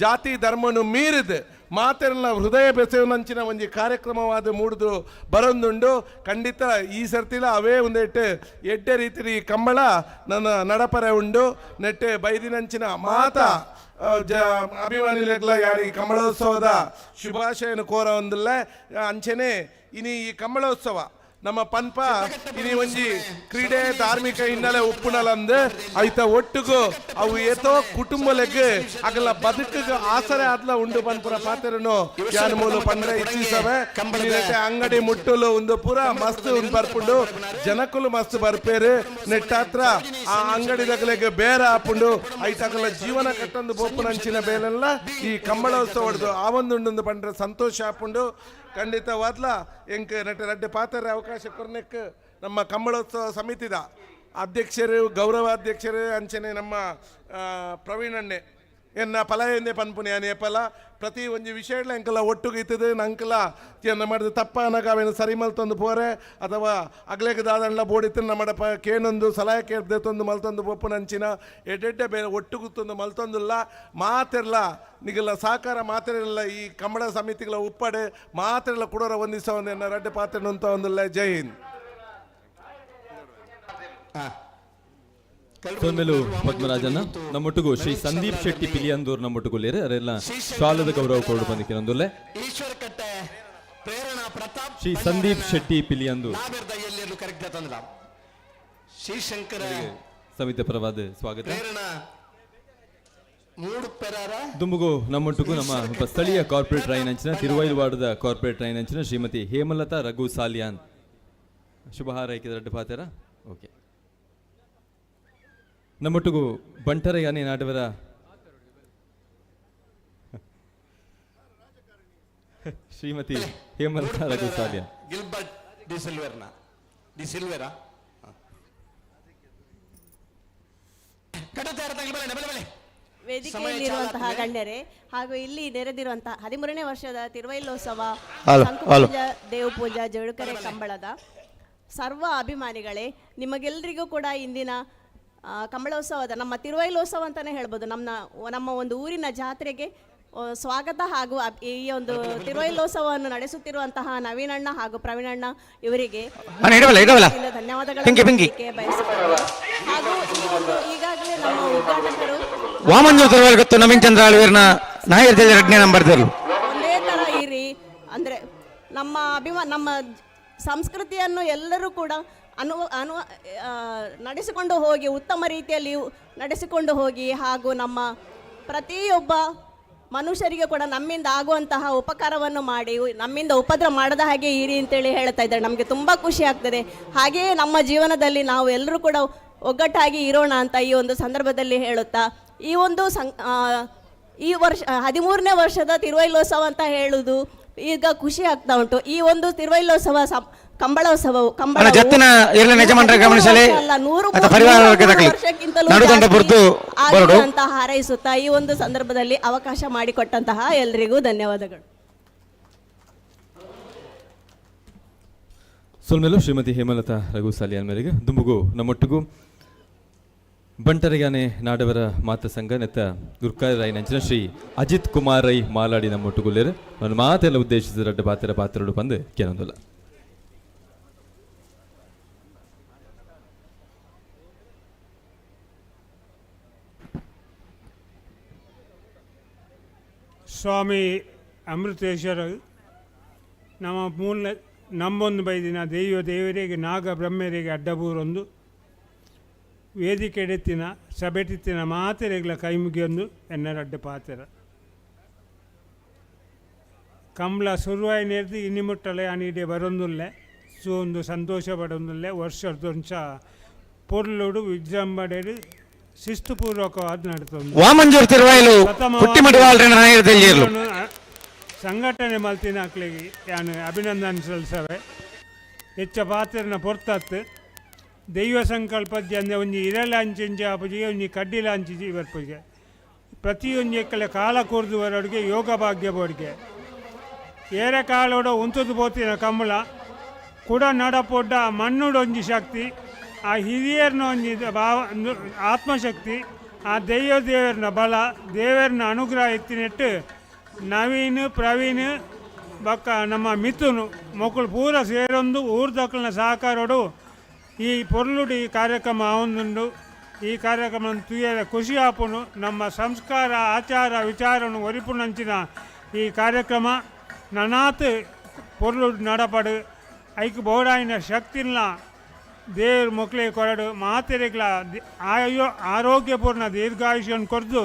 Speaker 7: ಜಾತಿ ಧರ್ಮನು ಮೀರಿದ ಮಾತೆಲ್ಲ ಹೃದಯ ಬೆಸೆವನಂಚಿನ ಒಂಜಿ ಕಾರ್ಯಕ್ರಮವಾದ ಮೂಡ್ದು ಬರೊಂದುಂಡು. ಖಂಡಿತ ಈ ಸರ್ತಿಲ ಅವೇ ಒಂದೆಟ್ಟು ಎಡ್ಡೆ ರೀತಿ ಈ ಕಂಬಳ ನನ್ನ ನಡಪರೆ ಉಂಡು. ನೆಟ್ಟೆ ಬೈದಿನಂಚಿನ ಮಾತ ಅಭಿಮಾನಿಲೆಗ್ಲ ಯಾರು ಈ ಕಂಬಳೋತ್ಸವದ ಶುಭಾಶಯನ ಕೋರ ಒಂದಿಲ್ಲ. ಅಂಚನೆ ಇನಿ ಈ ಕಂಬಳೋತ್ಸವ ನಮ್ಮ ಪನ್ಪ ಇನಿ ಒಂಜಿ ಕ್ರೀಡೆ ಧಾರ್ಮಿಕ ಹಿನ್ನೆಲೆ ಉಪ್ಪುನಲಂದು ಐತ ಒಟ್ಟುಗು ಅವು ಏತೋ ಕುಟುಂಬಲೆಗ್ ಅಗಲ ಬದುಕಿಗೆ ಆಸರೆ ಆದ್ಲ ಉಂಡು ಪನ್ಪುರ ಪಾತೆರನು ಯಾನ್ ಮೂಲು ಪಂಡ್ರೆ ಇಚ್ಛಿಸವೆ. ನೆಟ್ಟೆ ಅಂಗಡಿ ಮುಟ್ಟುಲು ಒಂದು ಪೂರ ಮಸ್ತ್ ಉಂದು ಬರ್ಪುಂಡು, ಜನಕುಲು ಮಸ್ತ್ ಬರ್ಪೇರು. ನೆಟ್ಟಾತ್ರ ಆ ಅಂಗಡಿ ದಗಲೆಗ್ ಬೇರ ಆಪುಂಡು. ಐತಗಲ ಜೀವನ ಕಟ್ಟೊಂದು ಬೋಪುನಂಚಿನ ಬೇಲೆಲ್ಲ ಈ ಕಂಬಳೋತ್ಸವ ಹೊಡೆದು ಆ ಒಂದುಂಡು ಪಂಡ್ರೆ ಸಂತೋಷ ಆಪುಂಡು. ಖಂಡಿತವಾದ್ಲ ಎಂಕ್ ನೆಟ್ಟ ರಡ್ಡೆ ಪಾತೆರೆ ಅವಕಾಶ ಕೊರ್ನೆಕ್ ನಮ್ಮ ಕಂಬಳೋತ್ಸವ ಸಮಿತಿದ ಅಧ್ಯಕ್ಷರು, ಗೌರವಾಧ್ಯಕ್ಷರು, ಅಂಚನೆ ನಮ್ಮ ಪ್ರವೀಣಣ್ಣೆ ಎನ್ನ ಪಲಯಂದೆ ಪನ್ಪುನಿ ಯಾನ್ ಏಪಲ ಪ್ರತಿ ಒಂಜಿ ವಿಷಯಡ್ಲ ಎಂಕಲ ಒಟ್ಟುಗು ಇತ್ತದು. ನಂಕಲ ಮಾಡಿದ ತಪ್ಪ ಅನಗ ಅವೇನು ಸರಿ ಮಲ್ತೊಂದು ಪೋರೆ ಅಥವಾ ಅಗ್ಲೆಗ್ ದಾದಂಡ್ಲ ಬೋಡಿತ್ತು ನಮ್ಮಡ ಪ ಕೇನೊಂದು ಸಲಹೆ ಕೇಳ್ದೆ ಮಲ್ತೊಂದು ಪೋಪುನಂಚಿನ ಎಡ್ಡೆಡ್ಡೆ ಬೇರೆ ಒಟ್ಟುಗುತ್ತೊಂದು ಮಲ್ತೊಂದುಲ್ಲ. ಮಾತೆರ್ಲ ನಿಗಲ ಸಹಕಾರ ಮಾತೆರೆಲ್ಲ ಈ ಕಂಬಳ ಸಮಿತಿಗಳ ಉಪ್ಪಡೆ ಮಾತೆರ್ಲ ಕುಡೋರ ಒಂದಿಸ ಒಂದು ಎನ್ನ ರಡ್ಡೆ ಪಾತ್ರೆ ಅಂತ ಒಂದಿಲ್ಲ. ಜೈ ಹಿಂದ್.
Speaker 3: ಸೊನ್ಮೆಲು ಪದ್ಮರಾಜನ. ನಮ್ಮೊಟ್ಟಿಗೂ ಶ್ರೀ ಸಂದೀಪ್ ಶೆಟ್ಟಿ ಪಿಲಿಯಂದೂರ್ ನಮ್ಮೊಟ್ಟುಗುಲ್ಲೇರು. ಅರೆಲ್ಲ ಶಾಲದ ಗೌರವ ಕೊಡು ಬಂದಿಕ್ಕಿನೊಂದುಲ್ಲೆ.
Speaker 5: ಈಶ್ವರ ಕಟ್ಟೆ ಪ್ರೇರಣಾ ಪ್ರತಾಪ್
Speaker 3: ಶ್ರೀ ಸಂದೀಪ್ ಶೆಟ್ಟಿ ಪಿಲಿಯಂದೂರ್
Speaker 5: ನಾವೆರ್ದ ಎಲ್ಲೆಲ್ಲೂ ಕರೆಕ್ಟ್ ತಂದ್ರ ಶ್ರೀಶಂಕರ
Speaker 3: ಸಮಿತಿ ಪರವಾದ ಸ್ವಾಗತ.
Speaker 5: ಪ್ರೇರಣಾ ಮೂಡು ಪೆರಾರ.
Speaker 3: ದುಂಬುಗು ನಮ್ಮೊಟ್ಟಿಗೂ ನಮ್ಮ ಒಬ್ಬ ಸ್ಥಳೀಯ ಕಾರ್ಪೊರೇಟ್ ರೈನ್ ಅಂಚಿನ ತಿರುವೈಲ್ ವಾರ್ಡದ ಕಾರ್ಪೊರೇಟ್ ರೈನ್ ಅಂಚಿನ ಶ್ರೀಮತಿ ಹೇಮಲತಾ ರಘು ಸಾಲಿಯಾನ್ ಶುಭ ಹಾರೈಕೆ ರಡ್ಡು ಪಾತೆರ. ಓಕೆ, ನಮ್ಮೊಟ್ಟಿಗೂ ಬಂಟರ ಯಾನೆ ನಾಡವರ ಶ್ರೀಮತಿ ಹೇಮಲತಾ ರಘು ಸಾಲಿಯಾನ್.
Speaker 5: ಗಿಲ್ಬರ್ಟ್ ಡಿಸಿಲ್ವೆರ್ನ ಡಿಸಿಲ್ವೆರಾ ಕಡತಾರ ತಗಲಿ ಬಲೆ ಬಲೆ ಬಲೆ.
Speaker 8: ವೇದಿಕೆಯಲ್ಲಿರುವಂತಹ ಗಣ್ಯರೇ ಹಾಗೂ ಇಲ್ಲಿ ನೆರೆದಿರುವಂತಹ 13ನೇ ವರ್ಷದ ತಿರುವೈಲೋತ್ಸವ
Speaker 5: ಹಲೋ, ಹಲೋ.
Speaker 8: ಶಂಕುಪೂಜಾ ದೇವಪೂಜಾ ಜಳುಕರೆ ಕಂಬಳದ ಸರ್ವ ಅಭಿಮಾನಿಗಳೇ, ನಿಮಗೆಲ್ಲರಿಗೂ ಕೂಡ ಇಂದಿನ ಕಂಬಳೋತ್ಸವದ ನಮ್ಮ ತಿರುವೈಲೋತ್ಸವ ಅಂತಾನೆ ಹೇಳ್ಬೋದು, ನಮ್ಮ ನಮ್ಮ ಒಂದು ಊರಿನ ಜಾತ್ರೆಗೆ ಸ್ವಾಗತ ಹಾಗೂ ಈ ಒಂದು ತಿರುವೈಲೋತ್ಸವವನ್ನು ನಡೆಸುತ್ತಿರುವಂತಹ ನವೀನಣ್ಣ ಹಾಗೂ ಪ್ರವೀಣಣ್ಣ ಇವರಿಗೆ ಧನ್ಯವಾದಗಳನ್ನು ಹೇಳಲಿಕ್ಕೆ ಬಯಸುತ್ತೇನೆ. ಹಾಗೂ ಈ ಒಂದು ಈಗಾಗಲೇ ನಮ್ಮ ಉದ್ಘಾಟಕರು
Speaker 9: ವಾಮಂಜೂರು ತಿರುವಲ್ ಗೊತ್ತು ನವೀನ್ ಚಂದ್ರ ಆಳ್ವೇರ್ನ ನಾಯರ್ ರಡ್ನೇ ನಂಬರ್.
Speaker 8: ಒಂದೇ ಥರ ಇರಿ ಅಂದರೆ ನಮ್ಮ ನಮ್ಮ ಸಂಸ್ಕೃತಿಯನ್ನು ಎಲ್ಲರೂ ಕೂಡ ಅನು ಅನು ಆ, ನಡೆಸಿಕೊಂಡು ಹೋಗಿ, ಉತ್ತಮ ರೀತಿಯಲ್ಲಿ ನಡೆಸಿಕೊಂಡು ಹೋಗಿ ಹಾಗೂ ನಮ್ಮ ಪ್ರತಿಯೊಬ್ಬ ಮನುಷ್ಯರಿಗೆ ಕೂಡ ನಮ್ಮಿಂದ ಆಗುವಂತಹ ಉಪಕಾರವನ್ನು ಮಾಡಿ, ನಮ್ಮಿಂದ ಉಪದ್ರ ಮಾಡದ ಹಾಗೆ ಇರಿ ಅಂತೇಳಿ ಹೇಳ್ತಾ ಇದ್ದಾರೆ. ನಮಗೆ ತುಂಬ ಖುಷಿ ಆಗ್ತದೆ. ಹಾಗೆಯೇ ನಮ್ಮ ಜೀವನದಲ್ಲಿ ನಾವು ಎಲ್ಲರೂ ಕೂಡ ಒಗ್ಗಟ್ಟಾಗಿ ಇರೋಣ ಅಂತ ಈ ಒಂದು ಸಂದರ್ಭದಲ್ಲಿ ಹೇಳುತ್ತಾ ಈ ಒಂದು ಸಂ ಈ ವರ್ಷ 13ನೇ ವರ್ಷದ ತಿರುವೈಲೋತ್ಸವ ಅಂತ ಹೇಳುವುದು ಈಗ ಖುಷಿ ಆಗ್ತಾ ಉಂಟು. ಈ ಒಂದು ತಿರುವೈಲೋತ್ಸವ ಕಂಬಳೋತ್ಸವವು
Speaker 9: ಅಣ್ಣ, ಜತ್ತಿನ ಇರ್ಲಿನ ಯಜಮಾನರ ಗಮನಿಸಲಿ.
Speaker 8: ಅಲ್ಲ, ನೂರು
Speaker 9: ಅಥವಾ ಪರಿವಾರ ವರ್ಗದಕಲಿ.
Speaker 8: ವರ್ಷಕ್ಕಿಂತಲೂ
Speaker 9: ನಡುದಂಡ
Speaker 8: ಜಾಸ್ತಿ
Speaker 9: ಬುರ್ದು
Speaker 8: ಆಗಿದೆ
Speaker 9: ಬರಡು.
Speaker 8: ಅಂತ ಹಾರೈಸುತ್ತಾ ಈ ಒಂದು ಸಂದರ್ಭದಲ್ಲಿ ಅವಕಾಶ ಮಾಡಿಕೊಟ್ಟಂತಹ ಎಲ್ರಿಗೂ ಧನ್ಯವಾದಗಳು.
Speaker 3: ಸೊಲ್ಮೆಲು ಶ್ರೀಮತಿ ಹೇಮಲತಾ ರಘು ಸಾಲಿಯಾನ್ ಮೇರೆಗೆ ದುಂಬುಗು ನಮ್ಮೊಟ್ಟಿಗೂ ಬಂಟರಿಗಾನೆ ನಾಡವರ ಮಾತ ಸಂಘ ನೆತ್ತ ದುರ್ಕಾಯ ರಾಯ್ ನಂಚಿನ ಶ್ರೀ ಅಜಿತ್ ಕುಮಾರ್ ರೈ ಮಾಲಾಡಿ ನಮ್ಮೊಟ್ಟುಗುಲ್ಲೇರು ನನ್ನ ಮಾತೆಲ್ಲ ಉದ್ದೇಶಿಸಿದ ರಡ್ಡ ಪಾತ್ರ ಪಾತ್ರರು ಬಂದು ಕೇನೊಂದಿಲ್ಲ.
Speaker 10: ಸ್ವಾಮಿ ಅಮೃತೇಶ್ವರ ನಮ್ಮ ಮೂಲ ನಂಬೊಂದು ಬೈದಿನ ದೈವ ದೇವರಿಗೆ ನಾಗ ಬ್ರಹ್ಮರಿಗೆ ಅಡ್ಡಬೂರೊಂದು ವೇದಿಕೆ ಎಡೆತ್ತಿನ ಸಬೆಟಿತ್ತಿನ ಮಾತೆರೆಗ್ಲ ಕೈ ಮುಗಿಯೊಂದು ಎನ್ನರಡ್ಡ ಪಾತೆರ ಕಂಬ್ಲ ಸುರುವಾಯಿ ನೇರ್ದು ಇನ್ನಿ ಮುಟ್ಟಲೆ ಅನಿಡೆ ಬರೊಂದುಲ್ಲೆ ಸು ಒಂದು ಸಂತೋಷ ಪಡೊಂದುಲ್ಲೆ ವರ್ಷದೊಂಚ ಪೊರ್ಲುಡು ವಿಜೃಂಭಣೆಡು ಶಿಸ್ತುಪೂರ್ವಕವಾದ ನಡತೊಂದು.
Speaker 9: ವಾಮಂಜೂರ್ ತಿರುವಾಯಿಲು ಕುಟ್ಟಿಮಡಿವಾಳ್ರೆ ನಾಯರ್ ದೆಲ್ಲೇರ್ಲು.
Speaker 10: ಸಂಘಟನೆ ಮಲ್ತಿನ ಅಕ್ಲೆಗ್ ಯಾನ್ ಅಭಿನಂದನೆ ಸಲ್ಲಿಸವೆ. ಹೆಚ್ಚ ಪಾತ್ರನ ಪೊರ್ತತ್ತು ದೈವ ಸಂಕಲ್ಪ ಅಂದೆ ಒಂಜಿ ಇರಲ ಅಂಚಿಂಚ ಆಪುಜಿಗೆ ಒಂಜಿ ಕಡ್ಡಿಲ ಅಂಚಿಜಿ ಬರ್ಪುಜೆ ಪ್ರತಿಯೊಂಜಿ ಎಕ್ಕಲೆ ಕಾಲ ಕೂರ್ದು ಬರೋಡಿಗೆ ಯೋಗ ಭಾಗ್ಯ ಬೋಡಿಗೆ ಏರೆ ಕಾಲೋಡ ಉಂತುದು ಪೋತಿನ ಕಂಬಳ ಕುಡ ನಡಪೊಡ್ಡ ಮಣ್ಣುಡ ಒಂಜಿ ಶಕ್ತಿ ಆ ಹಿರಿಯರ್ನ ಒಂಜಿ ಭಾವ ಆತ್ಮಶಕ್ತಿ ಆ ದೈವ ದೇವರನ ಬಲ ದೇವರನ ಅನುಗ್ರಹ ಎತ್ತಿನೆಟ್ಟು ನವೀನ್ ಪ್ರವೀಣ್ ಬೊಕ್ಕ ನಮ್ಮ ಮಿಥುನ್ ಮೊಕುಲು ಪೂರ ಸೇರೊಂದು ಊರ್ದಕ್ಲೆನ ಸಹಕಾರೋಡು ಈ ಪೊರ್ಲುಡು ಈ ಕಾರ್ಯಕ್ರಮ ಆವೊಂದುಂಡು. ಈ ಕಾರ್ಯಕ್ರಮ ತೂಯರೆ ಖುಷಿ ಆಪುಂಡು. ನಮ್ಮ ಸಂಸ್ಕಾರ ಆಚಾರ ವಿಚಾರನು ಒರಿಪುನಂಚಿನ ಈ ಕಾರ್ಯಕ್ರಮ ನನಾತ್ ಪೊರ್ಲುಡು ನಡಪಡು. ಐಕ್ ಬೋಡಾಯಿನ ಶಕ್ತಿನ ದೇವ್ರ ಮೊಕ್ಲೆ ಕೊರಡು ಮಾತೆರೆಗ್ಲ ಆಯೋ ಆರೋಗ್ಯಪೂರ್ಣ ದೀರ್ಘಾಯುಷ್ಯನ ಕೊರ್ದು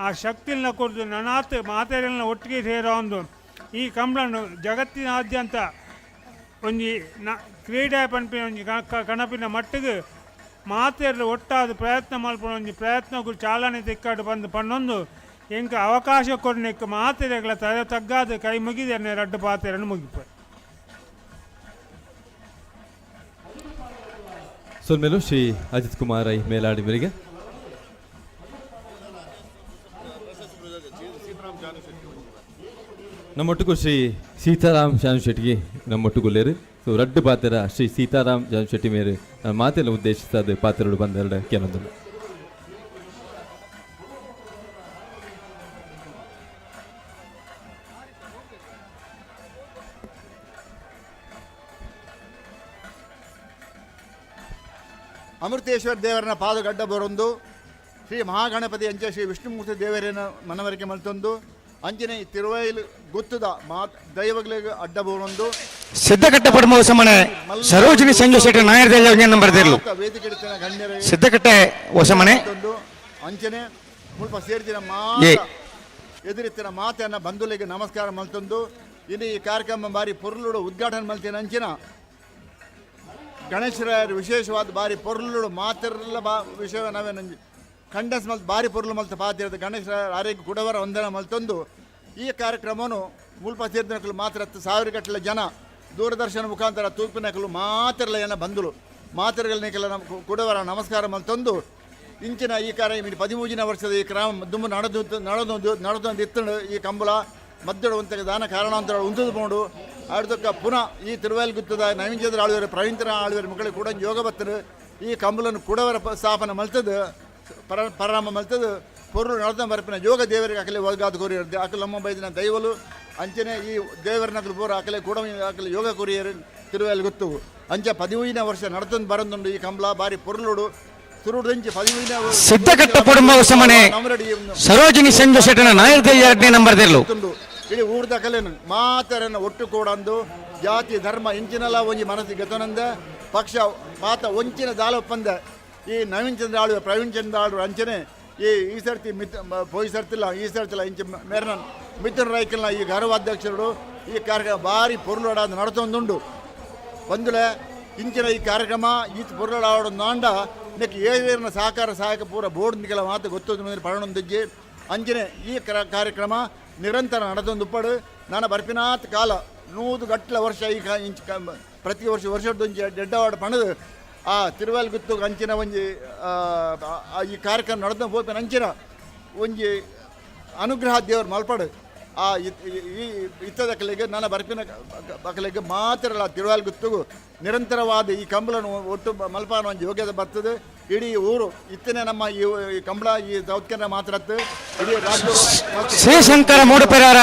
Speaker 10: ಆ ಶಕ್ತಿನ ಕೊರ್ದು ನನಾತ್ ಮಾತೆರೆಲ್ನ ಒಟ್ಟಿಗೆ ಸೇರೋ ಒಂದು ಈ ಕಂಬ್ಳನು ಜಗತ್ತಿನಾದ್ಯಂತ ಒಂಜಿ ನ ಕ್ರೀಡೆ ಪನ್ಪಿನ ಒಂಜಿ ಕಣಪಿನ ಮಟ್ಟಿಗೆ ಮಾತೆರ್ಲು ಒಟ್ಟಾದ ಪ್ರಯತ್ನ ಮಲ್ಪುನ ಒಂಜಿ ಪ್ರಯತ್ನಕ್ಕೂ ಚಾಲನೆ ತಿಕ್ಕಾಡು ಬಂದು ಪನ್ನೊಂದು ಎಂಕ್ ಅವಕಾಶ ಕೊರ್ನೆಕ್ ಮಾತೆರೆಗ್ಲ ತಲೆ ತಗ್ಗಾದ ಕೈ ಮುಗಿದೆ ರಡ್ಡು ಪಾತೆರನ್ನು ಮುಗಿಪ.
Speaker 3: ಸೊಲ್ಮೆಲು ಶ್ರೀ ಅಜಿತ್ ಕುಮಾರ್ ರೈ ಮೇಲಾಡಿ ಮೇರೆಗೆ. ನಮ್ಮೊಟ್ಟಿಗೂ ಶ್ರೀ ಸೀತಾರಾಮ್ ಶಾನು ಶೆಟ್ಟಿಗೆ ನಮ್ಮೊಟ್ಟುಗುಲ್ಲೇರು. ಸೊ ರಡ್ಡು ಪಾತ್ರ ಶ್ರೀ ಸೀತಾರಾಮ್ ಜಾನು ಶೆಟ್ಟಿ ಮೇರೆ ಮಾತೆಲ್ಲ ಉದ್ದೇಶಿಸದ ಪಾತ್ರಗಳು ಬಂದೆರಡು ಕೆಲವೊಂದು.
Speaker 11: ಅಮೃತೇಶ್ವರ ದೇವರನ ಪಾದಗಡ್ಡ ಬರೊಂದು ಶ್ರೀ ಮಹಾಗಣಪತಿ ಅಂಚೆ ಶ್ರೀ ವಿಷ್ಣುಮೂರ್ತಿ ದೇವರನ್ನ ಮನವರಿಕೆ ಮಲ್ತೊಂದು ಅಂಚನೆ ತಿರುವೈಲು ಗುತ್ತದ ಮಾತ್ ದೈವಗಳಿಗೆ ಅಡ್ಡ ಬರೊಂದು
Speaker 9: ಸಿದ್ದಕಟ್ಟೆ ಪಡಮ ಹೊಸಮನೆ ಸರೋಜಿನಿ ಸಂಜು ಶೆಟ್ಟಿ ನಾಯರ್ ದೆಲ್ಲ ನಂಬರ್ ದೇರ್ಲು.
Speaker 11: ವೇದಿಕೆ ಗಣ್ಯರ
Speaker 9: ಸಿದ್ದಕಟ್ಟೆ ಹೊಸಮನೆ
Speaker 11: ಅಂಚನೆ ಮುಲ್ಪ ಸೇರ್ದಿನ ಮಾತ ಎದುರಿತ್ತಿನ ಮಾತೆಯನ್ನ ಬಂಧುಲಿಗೆ ನಮಸ್ಕಾರ ಮಲ್ತೊಂದು ಇನ್ನು ಈ ಕಾರ್ಯಕ್ರಮ ಬಾರಿ ಪೊರ್ಲುಡು ಉದ್ಘಾಟನೆ ಮಲ್ತಿನ ಅಂಚಿನ ಗಣೇಶರಾಯರು ವಿಶೇಷವಾದ ಬಾರಿ ಪೊರ್ಲುಡು ಮಾತಿರಲ್ಲ ಬಾ ವಿಷಯ ನಾವೇನು ಖಂಡಸ್ ಮಲ್ತ್ ಬಾರಿ ಪೊರ್ಲು ಮಲ್ತ ಪಾತಿರದ ಗಣೇಶರಾಯರ ಆರೋಗ್ಯ ಕುಡವರ ವಂದನ ಮಲ್ತೊಂದು ಈ ಕಾರ್ಯಕ್ರಮವನ್ನು ಮುಲ್ಪ ಸೇರಿದನಕಲು ಮಾತ್ರ 1000 ಗಟ್ಟಲೆ ಜನ ದೂರದರ್ಶನ ಮುಖಾಂತರ ತೂಪಿನಕಲು ಮಾತ್ರಲ ಜನ ಬಂದುಲು ಮಾತ್ರಗಳ ನಮ್ಮ ಕುಡವರ ನಮಸ್ಕಾರ ಮಲ್ತೊಂದು ಇಂಚಿನ ಈ ಕಾರ್ಯ 13ನೇ ವರ್ಷದ ಈ ಕ್ರಮ ದುಂಬು ನಡೆದು ನಡೆದು ನಡೆದು ಇತ್ತು ಈ ಕಂಬಳ ಮದ್ದಡು ಉಂತ ದಾನ ಕಾರಣಾಂತರ ಉಂತದು ಪೋಂಡು ಆಡ್ದಕ್ಕ ಪುನಃ ಈ ತಿರುವೈಲ್ ಗುತ್ತದ ನವೀನ್ ಚಂದ್ರ ಆಳ್ವೇರು ಪ್ರವೀಣ್ ಆಳ್ವೇರು ಮಕ್ಕಳಿಗೆ ಕೂಡ ಯೋಗ ಬತ್ತರು ಈ ಕಂಬಳನ್ನು ಕುಡವರ ಸ್ಥಾಪನೆ ಮಲ್ತದು ಪರಾಮ ಮಲ್ತದು ಪೊರ್ಲು ನಡೆದ ಬರಪಿನ ಯೋಗ ದೇವರಿಗೆ ಅಕಲೆ ಒಳಗಾದ ಕೋರಿಯರು ಅಕಲೆ ನಮ್ಮ ಬೈದಿನ ದೈವಲು ಅಂಚನೆ ಈ ದೇವರನಕಲು ಪೂರ ಅಕಲೆ ಕೂಡ ಅಕಲೆ ಯೋಗ ಕೊರಿಯರು ತಿರುವೈಲ್ ಗೊತ್ತು ಅಂಚೆ 13ನೇ ವರ್ಷ ನಡ್ತಂದು ಬರಂದುಂಡು ಈ ಕಂಬಳ ಬಾರಿ ಪೊರ್ಲುಡು ತುರುಡು 13ನೇ
Speaker 9: ಸಿದ್ದಕಟ್ಟೆ ಪಡುಮ ಹೊಸಮನೆ ಸರೋಜಿನಿ ಸಂಜು ಶೆಟ್ಟಿನ ನಾಯರ್ ದೆಲ್ಲ ನಂಬರ್ ದೇರ್ಲು.
Speaker 11: ಇಡೀ ಊರ್ದ ಕಲೆನು ಮಾತರನ್ನು ಒಟ್ಟು ಕೂಡಂದು ಜಾತಿ ಧರ್ಮ ಇಂಚಿನೆಲ್ಲ ಒಂಜಿ ಮನಸ್ಸಿಗೆ ಗತನಂದ ಪಕ್ಷ ಮಾತ ಒಂಚಿನ ದಾಲ ಒಪ್ಪಂದ ಈ ನವೀನ್ ಚಂದ್ರ ಆಳ್ವೆ ಪ್ರವೀಣ್ ಚಂದ್ರ ಆಳ್ವೆ ಅಂಚನೆ ಈ ಈ ಸರ್ತಿ ಮಿತ್ ಪೋಯಿ ಸರ್ತಿಲ್ಲ ಈ ಸರ್ತಿಲ್ಲ ಇಂಚ ಮೇರ್ನ ಮಿಥುನ್ ರೈಕಲ್ನ ಈ ಗೌರವಾಧ್ಯಕ್ಷರು ಈ ಕಾರ್ಯಕ್ರಮ ಭಾರಿ ಪೊರ್ಲುಡ ನಡತೊಂದುಂಡು ಬಂದುಲೆ ಇಂಚಿನ ಈ ಕಾರ್ಯಕ್ರಮ ಈತ ಪೊರ್ಲುಡ ನಾಂಡ ನೆಕ್ ಏರಿನ ಸಹಕಾರ ಸಹಾಯಕ ಪೂರ ಬೋರ್ಡ್ ನಿಕಲ ಮಾತು ಗೊತ್ತೊಂದು ಪರಣೊಂದಿಜ್ಜಿ. ಅಂಚನೆ ಈ ಕಾರ್ಯಕ್ರಮ ನಿರಂತರ ನಡೆದೊಂದು ನಾನು ಬರ್ಪಿನಾತ್ ಕಾಲ 100 ಗಟ್ಟಲೆ ವರ್ಷ ಈ ಇಂಚ್ ಪ್ರತಿ ವರ್ಷ ವರ್ಷದೊಂಜಿ ಡೆಡ್ಡವಾಡ ಪಣದು ಆ ತಿರುವಲ್ಗುತ್ತು ಅಂಚಿನ ಒಂಜಿ ಈ ಕಾರ್ಯಕ್ರಮ ನಡೆದ ಪೋಪಿನ ಅಂಚಿನ ಒಂಜಿ ಅನುಗ್ರಹ ದೇವರು ಮಲ್ಪಡು ಆ ಈ ಇತ್ತದಕ್ಕಲಿಗೆ ನನ್ನ ಬರ್ಪಿನ ಬಕಲಿಗೆ ಮಾತ್ರ ತಿರುವಲ್ಗುತ್ತಿಗೂ ನಿರಂತರವಾದ ಈ ಕಂಬಳನು ಒಟ್ಟು ಮಲ್ಪಾನ ಒಂಜಿ ಯೋಗ್ಯತೆ ಬರ್ತದೆ. ಇಡೀ ಊರು ಇತ್ತನೇ ನಮ್ಮ ಈ ಕಂಬಳ ಈ ಸೌತ್ ಕೆನರಾ ಮಾತ್ರ ಇಡೀ ರಾಜ್ಯ
Speaker 9: ಶ್ರೀಶಂಕರ ಮೂಡುಪೆರಾರ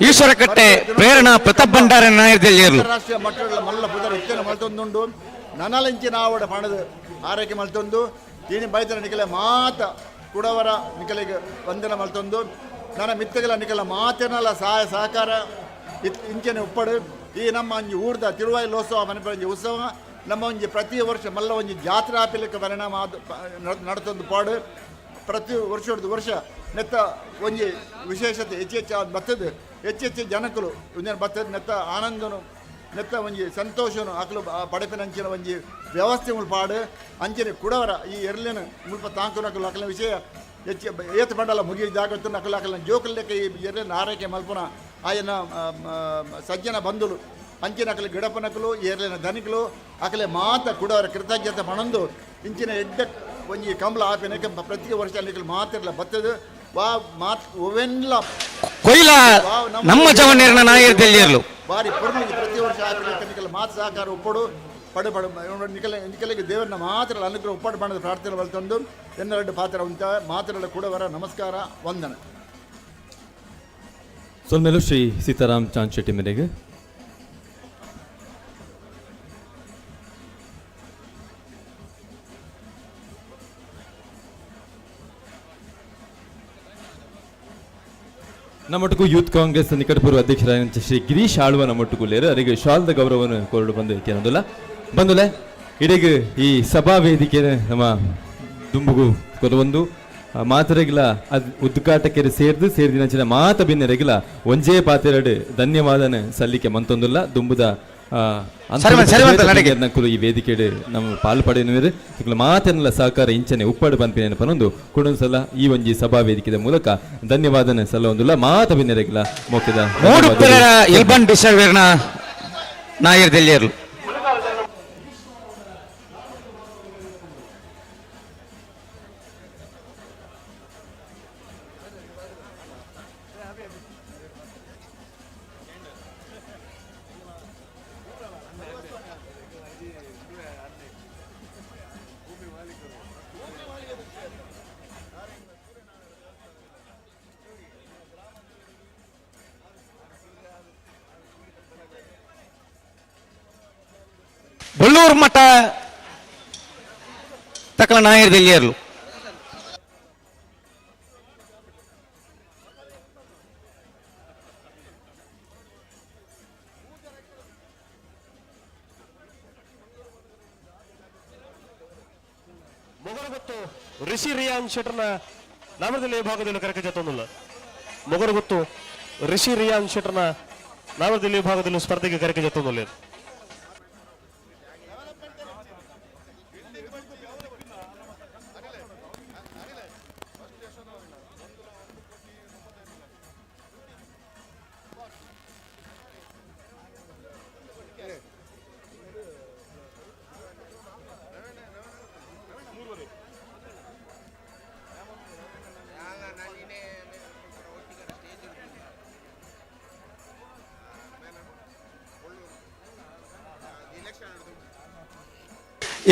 Speaker 9: ಈಶ್ವರಕಟ್ಟೆ ಪ್ರೇರಣಾ ಪ್ರತಾಪ್ ಭಂಡಾರ ನಾಯರ್ದೆಲ್ಲಿಯರು
Speaker 11: ಅಂತಾರಾಷ್ಟ್ರೀಯ ಮಟ್ಟದ ಮಲ್ಲ ಪುದರ್ ಇತ್ತನೆ ಮಲ್ತೊಂದುಂಡು ನನಲಂಚಿನ ಆವಡ ಪಣದು ಆರೈಕೆ ಮಲ್ತೊಂದು ತೀನಿ ಬೈತರ ನಿಕಲೆ ಮಾತ ಕುಡವರ ನಿಕಲಿಗೆ ವಂದನೆ ಮಲ್ತೊಂದು ನನ್ನ ಮಿತ್ತಗಳ ನಿಕಲ ಮಾತಿನಲ್ಲ ಸಹಾಯ ಸಹಕಾರ ಇಂಚನೆ ಉಪ್ಪಡು ಈ ನಮ್ಮ ಒಂಜಿ ಊರ್ದ ತಿರುವಾಯಿಲೋತ್ಸವ ಮನಪಂಜಿ ಒಂಜಿ ಉತ್ಸವ ನಮ್ಮ ಒಂಜಿ ಪ್ರತಿ ವರ್ಷ ಮಲ್ಲ ಒಂಜಿ ಜಾತ್ರಾ ಪಿಲಕ ಪರಿಣಾಮ ನಡತೊಂದು ಪಾಡು ಪ್ರತಿ ವರ್ಷದ ವರ್ಷ ನೆತ್ತ ಒಂಜಿ ವಿಶೇಷತೆ ಹೆಚ್ಚು ಹೆಚ್ಚು ಬರ್ತದೆ ಹೆಚ್ಚೆಚ್ಚು ಜನಕುಲು ಒಂಜಿ ಬರ್ತದೆ ನೆತ್ತ ಆನಂದನು ನೆತ್ತ ಒಂಜಿ ಸಂತೋಷನು ಅಕಲು ಪಡೆಪಿನ ಅಂಚಿನ ಒಂಜಿ ವ್ಯವಸ್ಥೆ ಮುಲ್ಪ ಪಾಡು ಅಂಚನೆ ಕುಡವರ ಈ ಎರ್ಲಿನ ಮುಲ್ಪ ತಾಂಕುನಕುಲು ಅಕಲಿನ ವಿಷಯ ಹೆಚ್ಚು ಏತ್ ಬಂಡಲ ಮುಗಿ ಜಾಗತ್ತು ನಕಲು ಅಕಲಿನ ಜೋಕುಲೆಕ್ಕ ಈ ಎರ್ಲಿನ ಆರೈಕೆ ಮಲ್ಪುನ ಆಯನ ಸಜ್ಜನ ಬಂಧುಲು ಅಂಚಿನ ಅಕಲೆ ಗಿಡಪನಕಲು ಏರ್ಲಿನ ಧನಿಕಲು ಅಕಲೆ ಮಾತ ಕುಡವರ ಕೃತಜ್ಞತೆ ಪಣಂದು ಇಂಚಿನ ಎಡ್ಡ ಒಂಜಿ ಕಂಬಳ ಆಪಿನಕ್ಕೆ ಪ್ರತಿ ವರ್ಷ ನಿಕಲು ಮಾತಿರಲ್ಲ ಬತ್ತದು ವಾ ಮಾತ್ ಒವೆನ್ಲ
Speaker 9: ಕೊಯ್ಲ ನಮ್ಮ ಜವನೇರ್ನ ನಾಯರ್ದೆಲ್ಲಿಯರ್ಲು
Speaker 11: ಬಾರಿ ಪೊರ್ಲು ಪ್ರತಿ ವರ್ಷ ಆಪಿನಕ್ಕೆ ನಿಕಲ ಮಾತು ಸಹಕಾರ ಉಪ್ಪಡು ಪಡು ಪಡು ನಿಕಲೆ ನಿಕಲಿಗೆ ದೇವರನ್ನ ಮಾತ್ರ ಅನುಗ್ರಹ ಉಪ್ಪಡು ಬಣ್ಣದ ಪ್ರಾರ್ಥನೆ ಬಲ್ತಂದು ಎನ್ನೆರಡು ಪಾತ್ರ ಉಂಟ ಮಾತ್ರಗಳ ಕೂಡವರ ನಮಸ್ಕಾರ ವಂದನೆ.
Speaker 3: ಸೊಲ್ಮೆಲು ಶ್ರೀ ಸೀತಾರಾಮ್ ಚಾಂದ್ ಶೆಟ್ಟಿ ಮೇರೆಗೆ. ನಮ್ಮೊಟ್ಟಿಗೂ ಯೂತ್ ಕಾಂಗ್ರೆಸ್ ನಿಕಟಪೂರ್ವ ಅಧ್ಯಕ್ಷರಾದ ಶ್ರೀ ಗಿರೀಶ್ ಆಳ್ವ ನಮ್ಮೊಟ್ಟಿಗೂ ಲೇರು ಅವರಿಗೆ ಶಾಲ್ದ ಗೌರವವನ್ನು ಕೊರಡು ಬಂದು ಕೇನೊಂದುಲ್ಲ ಬಂದುಲೆ ಇಡೀಗ ಈ ಸಭಾ ವೇದಿಕೆ ನಮ್ಮ ದುಂಬುಗು ಕೊರವೊಂದು ಮಾತರೆಗಿಲ ಅದ್ ಉದ್ಘಾಟಕರು ಸೇರ್ದು ಸೇರ್ದಿನಂಚಿನ ಮಾತ ಬಿನ್ನೆರೆಗಿಲ ಒಂಜೇ ಪಾತೆರಡು ಧನ್ಯವಾದನ ಸಲ್ಲಿಕೆ ಮಂತೊಂದುಲ್ಲ ದುಂಬುದ ನಕುಲು ಈ ವೇದಿಕೆಡು ನಮ್ಮ ಪಾಲು ಪಡೆಯುವರು ಮಾತನ್ನೆಲ್ಲ ಸಹಕಾರ ಇಂಚನೆ ಉಪ್ಪಾಡು ಪನ್ಪಿನ ಪನೊಂದು ಕುಡೊಂದು ಈ ಒಂಜಿ ಸಭಾ ವೇದಿಕೆದ ಮೂಲಕ ಧನ್ಯವಾದನ ಸಲ್ಲೊಂದುಲ್ಲ ಮಾತ ಬಿನ್ನೆರೆಗಿಲ ಮೋಕೆದ
Speaker 9: ಎಲ್ಬನ್ ಡಿಸರ್ವೇರ್ನ ನಾಯರ್ದೆಲ್ಲಿಯರ್ಲು. ಬೊಳ್ಳೂರು ಮಠ ತಕಲ ನಾಯರ್ದೆಲ್ಲಿಯರ್ಲು.
Speaker 12: ಮೊಗರಗುತ್ತು ಋಷಿ ರಿಯಾನ್ ಶೆಟ್ಟರ್ನ ನಾಮದಲ್ಲಿ ಭಾಗದಲ್ಲಿ ಕರಕ ಜೊತ್ತೊಂದುಲ್ಲ. ಮೊಗರಗುತ್ತು ಋಷಿ ರಿಯಾನ್ ಶೆಟ್ಟರ್ನ ನಾಮದಲ್ಲಿ ಭಾಗದಲ್ಲಿ ಸ್ಪರ್ಧೆಗೆ ಕರಕ ಜೊತ್ತೊಂದುಲ್ಲ.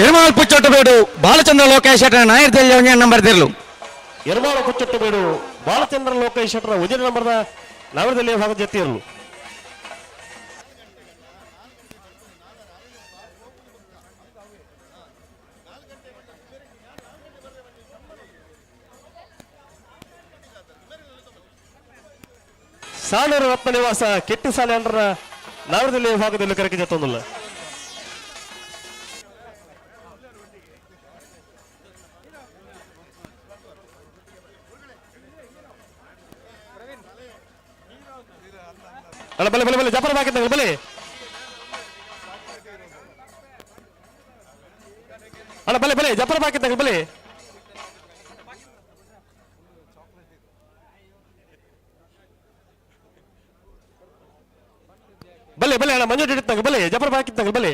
Speaker 9: ಎರ್ಮಾಲ್ ಪುಚ್ಚೊಟ್ಟಬೇಡು ಬಾಲಚಂದ್ರ ಲೋಕೇಶ್ ಶೆಟ್ಟರ್ ನಾಯರ್ದೆಲ್ಲಿ ಒಂಜಿ ನಂಬರ್ ದಿರ್ಲು.
Speaker 12: ಎರ್ಮಾಳ ಪುಚ್ಚೊಟ್ಟಬೇಡು ಬಾಲಚಂದ್ರ ಲೋಕೇಶ್ ಶೆಟ್ಟರ್ ಒಂಜಿ ನಂಬರ್ದ ನಾಮದಲ್ಲಿ ಭಾಗದ ಜೊತೆಯರ್ಲು. ಸಾಣೂರು ರತ್ನ ನಿವಾಸ ಕೆಟ್ಟಿ ಸಾಲೆ ಅಂಡ್ರ ನಾಮದಲ್ಲಿ ಭಾಗದಲ್ಲಿ ಕರಕೆ ಜೊತ್ತೊಂದುಲ್ಲ. ಅಲ್ಲ ಬಲೆ ಬಲೆ ಬಲೆ ಜಪರ ಬಾಕಿದ್ದಂಗೆ ಬಲೆ ಅಲ್ಲ ಬಲೆ ಬಲೆ ಜಪರ ಬಾಕಿದ್ದಂಗೆ ಬಲೆ. ಬಲೆ ಬಲೆ ಅಣ್ಣ ಮಂಜು ಹಿಡಿತಂಗ ಬಲೆ ಜಬರ್ ಬಾಕಿತ್ತಂಗ ಬಲೆ.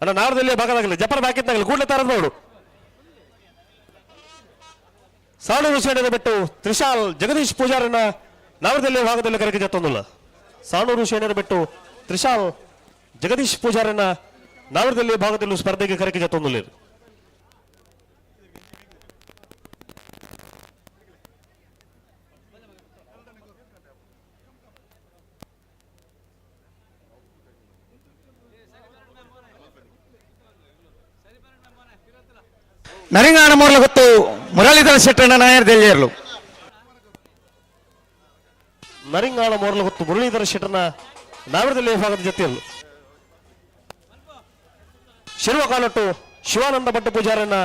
Speaker 12: ಅಣ್ಣ ನಾರದಲ್ಲಿ ಭಾಗದಾಗಲಿ ಜಪರ್ ಬಾಕಿತ್ತಾಗಲಿ ಕೂಡಲೇ ತಾರದ್ ನೋಡು. ಸಾಣೂರು ಶೇಣದ ಬಿಟ್ಟು ತ್ರಿಶಾಲ್ ಜಗದೀಶ್ ಪೂಜಾರನ್ನ ನಾವರದಲ್ಲಿ ಭಾಗದಲ್ಲಿ ಕರೆಗೆ ಜತ್ತೊಂದಿಲ್ಲ. ಸಾಣೂರು ಶೇಣರ ಬಿಟ್ಟು ತ್ರಿಶಾಲ್ ಜಗದೀಶ್ ಪೂಜಾರನ್ನ ನಾವರದಲ್ಲಿ ಭಾಗದಲ್ಲೂ ಸ್ಪರ್ಧೆಗೆ ಕರೆಗೆ ಜತ್ತೊಂದಿಲ್ಲ.
Speaker 9: ನರಿಂಗಾಣ ಮೂರ್ಲ ಗೊತ್ತು ಮುರಳೀಧರ ಶೆಟ್ಟಣ್ಣ ನಾಯರ್ ದೆಲ್ಲಿಯರ್ಲು.
Speaker 12: ನರಿಂಗಾಣ ಮೋರ್ಲ ಹೊತ್ತು ಮುರಳೀಧರ ಶೆಟ್ಟನ ನಾವರದಲ್ಲಿ ಭಾಗದ ಜೊತೆಯಲ್ಲೂ ಶಿರುವ ಕಾಲಟ್ಟು ಶಿವಾನಂದ ಭಟ್ಟ ಪೂಜಾರನ್ನ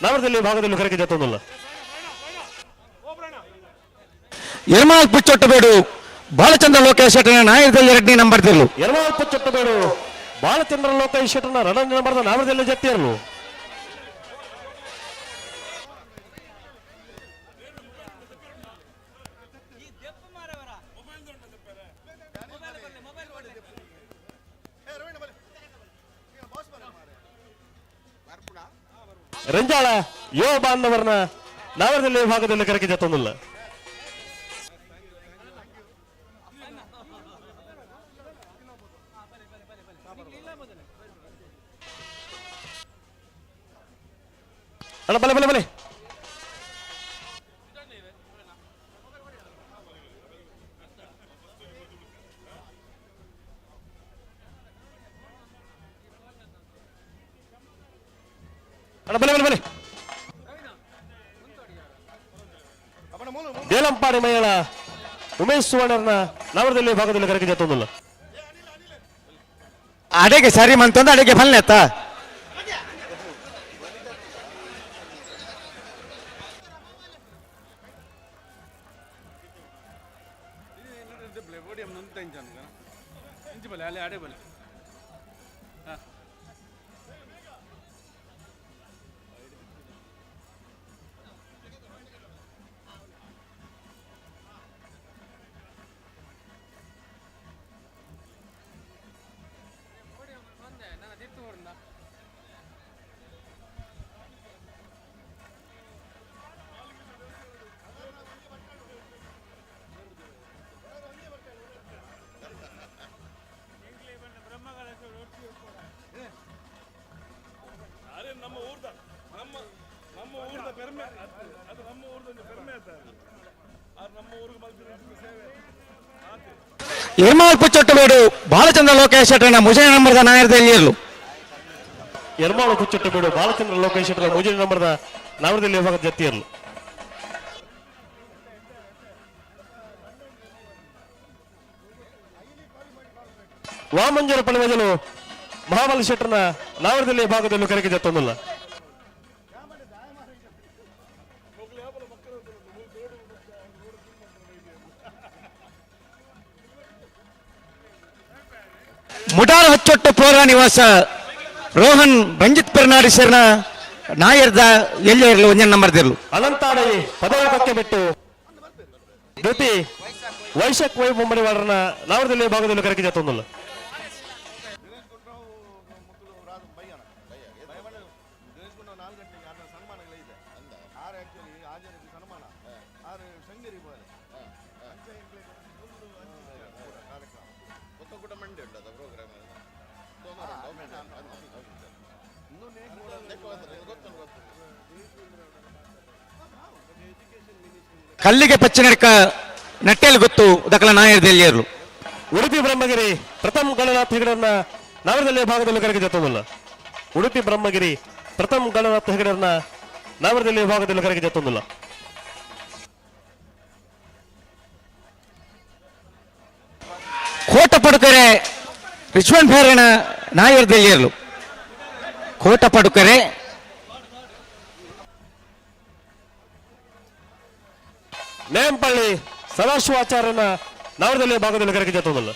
Speaker 12: ನಾವರದಲ್ಲಿ ಭಾಗದಲ್ಲಿ ಕರೆಗೆ ಜೊತೆಯಲ್ಲ.
Speaker 9: ಎರ್ಮಾಲ್ ಪುಚ್ಚೊಟ್ಟಬೇಡು ಬಾಲಚಂದ್ರ ಲೋಕೇಶ್ ಶೆಟ್ಟನ ನಾಯರ್ದಲ್ಲಿ ಎರಡನೇ ನಂಬರ್ ದಿರ್ಲು.
Speaker 12: ಎರ್ಮಾಲ್ ಪುಚ್ಚೊಟ್ಟಬೇಡು ಬಾಲಚಂದ್ರ ಲೋಕೇಶ್ ಶೆಟ್ಟನ ಎರಡನೇ ನಂಬರ್ದ ನಾವರದಲ್ಲಿ ಜೊತೆಯಲ್ಲೂ. ರಂಜಾಳ ಯುವ ಬಾಂಧವರನ್ನ ನಾವರದಲ್ಲಿ ಭಾಗದಲ್ಲಿ ಕರೆಗೆ ಜತ್ತೊಂದಿಲ್ಲ. ಅಣ್ಣ ಬಲೆ ಬಲೆ ಬಲೆ. ಅಣ್ಣ ಬಲೆ ಬಲೆ ಬಲೆ. ದೇಲಂಪಾಡಿ ಮೈಯಳ ಉಮೇಶ್ ಸುವರ್ಣರ್ನ ನವರದಲ್ಲಿ ಭಾಗದಲ್ಲಿ ಕರೆಗೆ ಜತ್ತೊಂದಿಲ್ಲ.
Speaker 9: ಅಡೆಗೆ ಸರಿ ಮಂತಂದು ಅಡೆಗೆ ಫಲ್ನೆತ್ತ. ಎರ್ಮಾಲ್ ಪುಚ್ಚೊಟ್ಟಬೇಡು ಬಾಲಚಂದ್ರ ಲೋಕೇಶ್ ಶೆಟ್ಟನ ಮುಜನೆ ನಂಬರ್ದ ನಾಯರ್ದಲ್ಲಿ ಇರಲು.
Speaker 12: ಎರ್ಮಾಳು ಪುಚ್ಚೊಟ್ಟಬೇಡು ಬಾಲಚಂದ್ರ ಲೋಕೇಶ್ ಶೆಟ್ಟನ ಮುಜನೆ ನಂಬರ್ದ ನಾವರದಲ್ಲಿ ಭಾಗದ ಜೊತೆಯಲ್ಲೂ. ವಾಮಂಜರ ಪಣವಜಲು ಮಹಾಬಲ ಶೆಟ್ಟನ ನಾವರದಲ್ಲಿ ಭಾಗದಲ್ಲೂ ಕರೆಗೆ ಜತ್ತೊಂದಿಲ್ಲ.
Speaker 9: ಮುಡಾರ ಹಚ್ಚೊಟ್ಟು ಪೋರ ನಿವಾಸ ರೋಹನ್ ರಂಜಿತ್ ಪೆರ್ನಾಡಿ ಶರಣ ನಾಯರ್ದ ಎಲ್ಲೇ ಇರಲು ಒಂದೇ ನಂಬರ್ ದಿರ್ಲು.
Speaker 12: ಅನಂತಾಡಿ ಪದವಕ್ಕೆ ಬಿಟ್ಟು ಧೃತಿ ವೈಶಕ್ ವೈ ಮುಂಬಡಿವಾಡರನ್ನ ನಾವರದಲ್ಲಿ ಭಾಗದಲ್ಲಿ ಕರೆಗೆ ಜತ್ತೊಂದಿಲ್ಲ.
Speaker 9: ಕಲ್ಲಿಗೆ ಪಚ್ಚನಡ್ಕ ನಟ್ಟೆಲ್ ಗೊತ್ತು ದಕಲ ನಾಯರ್ದಲ್ಲಿ ಇರಲು.
Speaker 12: ಉಡುಪಿ ಬ್ರಹ್ಮಗಿರಿ ಪ್ರಥಮ್ ಗಣನಾಥ್ ಹೆಗಡನ್ನ ನಾವರದಲ್ಲಿ ಭಾಗದಲ್ಲಿ ಕರೆಗೆ ಜತ್ತೊಂದಿಲ್ಲ. ಉಡುಪಿ ಬ್ರಹ್ಮಗಿರಿ ಪ್ರಥಮ್ ಗಣನಾಥ್ ಹೆಗಡನ್ನ ನಾವರದಲ್ಲಿ ಭಾಗದಲ್ಲಿ ಕರೆಗೆ ಜತ್ತೊಂದಿಲ್ಲ.
Speaker 9: ಕೋಟ ಪಡುಕರೆ ರಿಚ್ಮಂಡ್ ಫೇರಣ ನಾಯರ್ದಲ್ಲಿ ಇರಲು. ಕೋಟ ಪಡುಕರೆ
Speaker 12: ನೇಂಪಳ್ಳಿ ಸದಾಶಿವಾಚಾರ್ಯನ ನಾವರದಲ್ಲಿ ಭಾಗದಲ್ಲಿ ಕರೆಗೆ ಜತ್ತೊಂದುಲ್ಲ.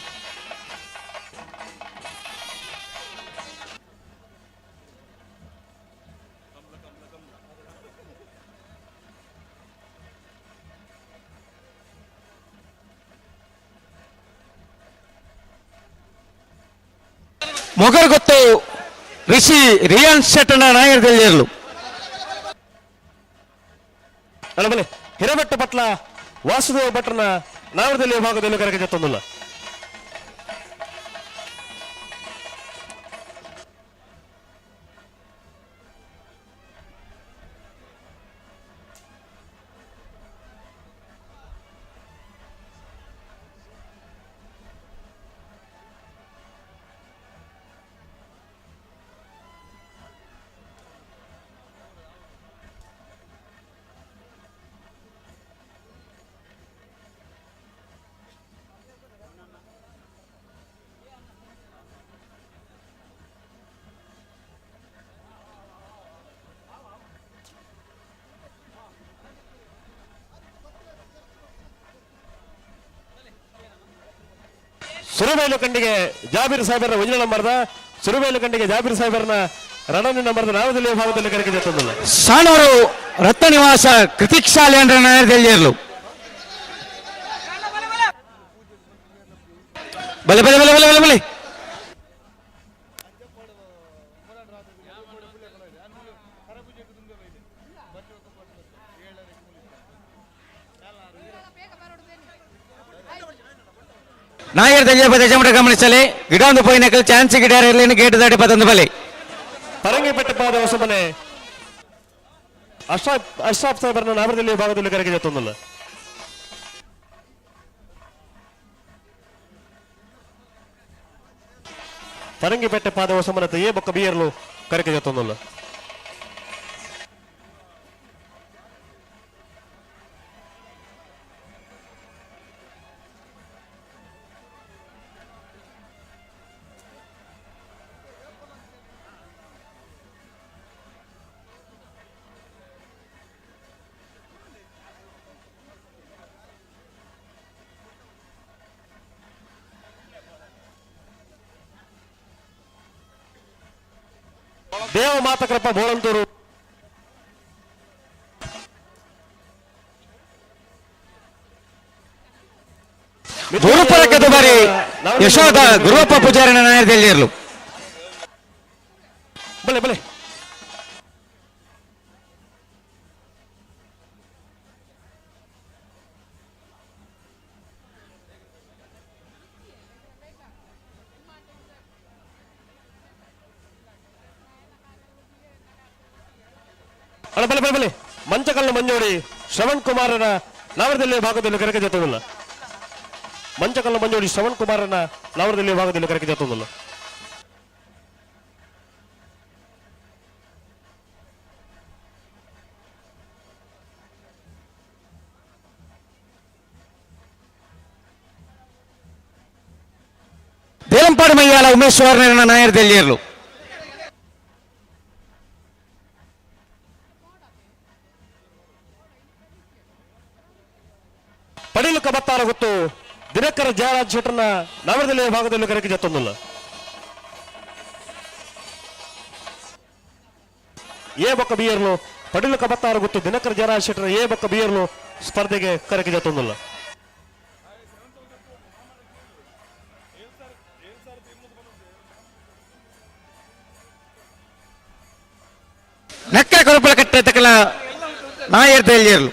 Speaker 9: ಮೊಗರ್ಗೊತ್ತು ಋಷಿ ರಿಯಾನ್ ಶೆಟ್ಟನ ನಾಯಕದಲ್ಲಿರಲು.
Speaker 12: ಅಲ್ಲ ಹಿರಬೆಟ್ಟ ಪಟ್ಲ ವಾಸುದೇವ ಭಟ್ರನ ನಾವರದಲ್ಲಿ ಭಾಗದಲ್ಲಿ ಕರೆಗೆ ಜತ್ತೊಂದುಲ್ಲ. ಸುರುಬೇಲು ಕಂಡಿಗೆ ಜಾಬೀರ್ ಸಾಹೇಬರ ವಜ್ರ ನಂಬರ್ದ ಸುರುಬೇಲು ಕಂಡಿಗೆ ಜಾಬೀರ್ ಸಾಹೇಬರನ ರಣನಿ ನಂಬರ್ದ ನಾವದಲ್ಲಿ ಭಾಗದಲ್ಲಿ ಕರೆಗೆ ಜತ್ತೊಂದುಲ್ಲ.
Speaker 9: ಸಾಣೂರು ರತ್ನ ನಿವಾಸ ಕೃತಿಕ್ ಶಾಲೆ ನಾಯಕದಲ್ಲಿರಲು. ಬಲೆ ಬಲೆ ಬಲೆ ಬಲೆ ಬಲೆ ಬಲೆ. ನಾಯರ್ ದಲ್ಯ ಜಮಡ ಗಮನಿಸಲಿ ಗಿಡ ಒಂದು ಪೋಯಿನಕಲ್ ಚಾನ್ಸ್ ಗಿಡ ಇರಲಿ ಗೇಟ್ ದಾಟಿ ಪತ್ತೊಂದು ಬಲೆ.
Speaker 12: ಪರಂಗಿಪೆಟ್ಟ ಪಾದ ಹೊಸಮನೆ ಅಶ್ರಾಫ್ ಸಾಹೇಬರನ್ನ ನಾವರದಲ್ಲಿ ಭಾಗದಲ್ಲಿ ಕರೆಗೆ ಜತ್ತೊಂದುಲ್ಲ. ಪರಂಗಿಪೇಟೆ ಪಾದ ಹೊಸಮನತೆ ಎ ಬೊಕ್ಕ ಬಿಯರ್ಲು ಕರೆಗೆ ಜತ್ತೊಂದುಲ್ಲ. ದೇವ ಮಾತಕರಪ್ಪ ಬೋಳಂತೂರು
Speaker 9: ಗುರುಪರಕದ ಬಾರಿ ಯಶೋಧ ಗುರುವಪ್ಪ ಪೂಜಾರಿನ ನಾಯಕದಲ್ಲಿರಲು.
Speaker 12: ಬಲೆ ಬಲೆ ಅಲ್ಲ ಬಲೆ ಬಲೆ ಬಲೆ ಮಂಚಕಲ್ಲು ಮಂಜೋಡಿ ಶ್ರವಣ್ ಕುಮಾರನ ನಾವರದಲ್ಲಿ ಭಾಗದಲ್ಲಿ ಕರೆಗೆ ಜತ್ತೊಂದುಲ್ಲ. ಮಂಚಕಲ್ಲು ಮಂಜೋಡಿ ಶ್ರವಣ್ ಕುಮಾರನ ನಾವರದಲ್ಲಿ ಭಾಗದಲ್ಲಿ ಕರೆಗೆ ಜತ್ತೊಂದುಲ್ಲ.
Speaker 9: ದೇಲಂಪಾಡು ಮಯ್ಯಾಲ ಉಮೇಶ್ ವಾರ್ನರನ ನಾಯಕದಲ್ಲಿರಲು.
Speaker 12: ಪಡೀಲು ಕಬತ್ತಾರ ಗೊತ್ತು ದಿನಕರ ಜಯರಾಜ್ ಶೆಟ್ಟರ್ನ ನವರದಲ್ಲಿ ಭಾಗದಲ್ಲಿ ಕರೆಗೆ ಜತ್ತೊಂದುಲ್ಲ. ಎ ಬೊಕ್ಕ ಬಿಯರ್ಲು ಪಡೀಲು ಕಬತ್ತಾರ ಗೊತ್ತು ದಿನಕರ ಜಯರಾಜ್ ಶೆಟ್ಟರ್ ಎ ಬೊಕ್ಕ ಬಿಯರ್ಲು ಸ್ಪರ್ಧೆಗೆ ಕರೆಗೆ ಜತ್ತೊಂದುಲ್ಲ.
Speaker 9: ನಕ್ಕ ಕೊರಪಲ ಕಟ್ಟೆ ತಕಲ ನಾಯಕದಲ್ಲಿರಲು.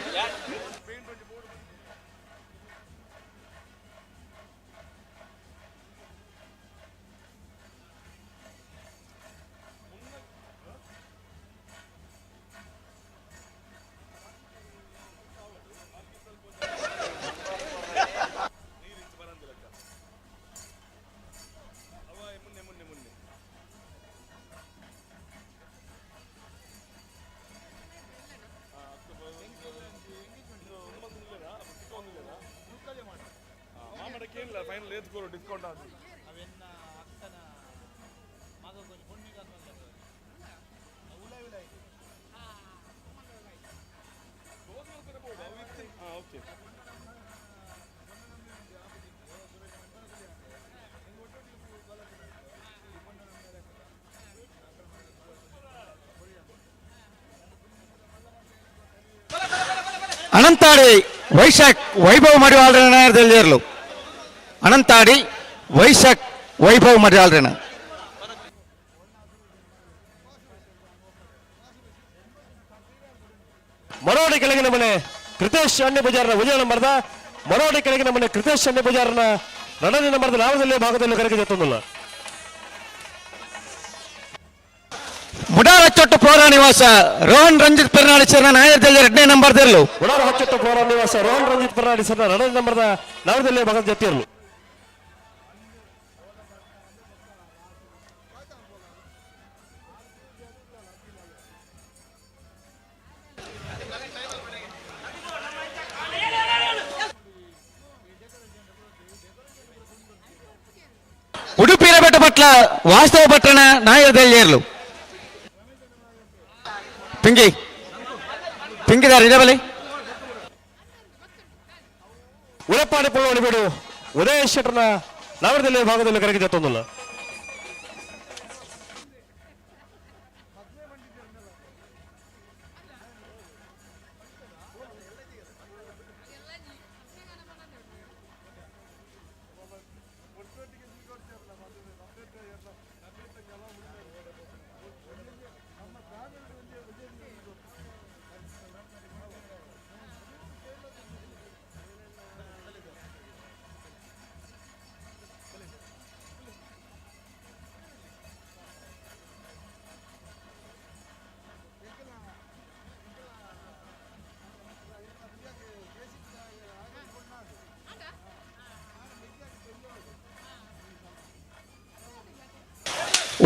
Speaker 7: ಓಕೆ.
Speaker 9: ಅನಂತಾಡಿ ವೈಶಾಖ್ ವೈಭವ್ ಮಡಿವಾಳ್ರನ ನಾಯರ್ದೆಲ್ಲಿಯರ್ಲು. ಅನಂತಾಡಿ ವೈಶಾಖ್ ವೈಭವ್ ಮಡಿವಾಳ್ರನ.
Speaker 12: ಮರೋಡಿ ಕೆಳಗಿನ ಮನೆ ಕೃತೇಶ್ ಅಣ್ಣೆ ಬಜಾರ್ನ ವಿಜಯ ನಂಬರ್ದ ಮರೋಡಿ ಕೆಳಗಿನ ಮನೆ ಕೃತೇಶ್ ಅಣ್ಣೆ ಬಜಾರ್ನ ಎರಡನೇ ನಂಬರ್ದ ಲಾಭದಲ್ಲಿ ಭಾಗದಲ್ಲಿ ಕರೆಗೆ ಜೊತ್ತೊಂದಿಲ್ಲ.
Speaker 9: ಮುಡಾರ ಹಚ್ಚೊಟ್ಟು ಪೌರ ನಿವಾಸ ರೋಹನ್ ರಂಜಿತ್ ಪೆರ್ನಾಡಿ ಸರ್ನ ನಾಯರ್ದಲ್ಲಿ ಎರಡನೇ ನಂಬರ್ದಲ್ಲೂ.
Speaker 12: ಮುಡಾರ ಹಚ್ಚೊಟ್ಟು ಪೌರ ನಿವಾಸ ರೋಹನ್ ರಂಜಿತ್ ಪೆರ್ನಾಡಿ ಸರ್ನ ಎರಡನೇ ನಂಬರ್ದ ನಾವದಲ್ಲಿ ಭಾಗದ ಜೊತೆಯಲ್ಲೂ.
Speaker 9: ಉಡುಪಿ ಬೆಟ್ಟ ಪಟ್ಲ ವಾಸ್ತವ ಪಟ್ಟಣ ನಾಯರ್ದಲ್ಲಿ ಪಿಂಗಿ ಪಿಂಗಿದಾರ ಇಡಬಲಿ.
Speaker 12: ಉಳಪ್ಪಾಡಿ ಪುಳ್ಳೋಡಿ ಬಿಡು ಉದಯ ಶೆಟ್ಟರ್ನ ನಾವರದಲ್ಲಿ ಭಾಗದಲ್ಲಿ ಕರೆಗೆ ಜೊತ್ತೊಂದಿಲ್ಲ.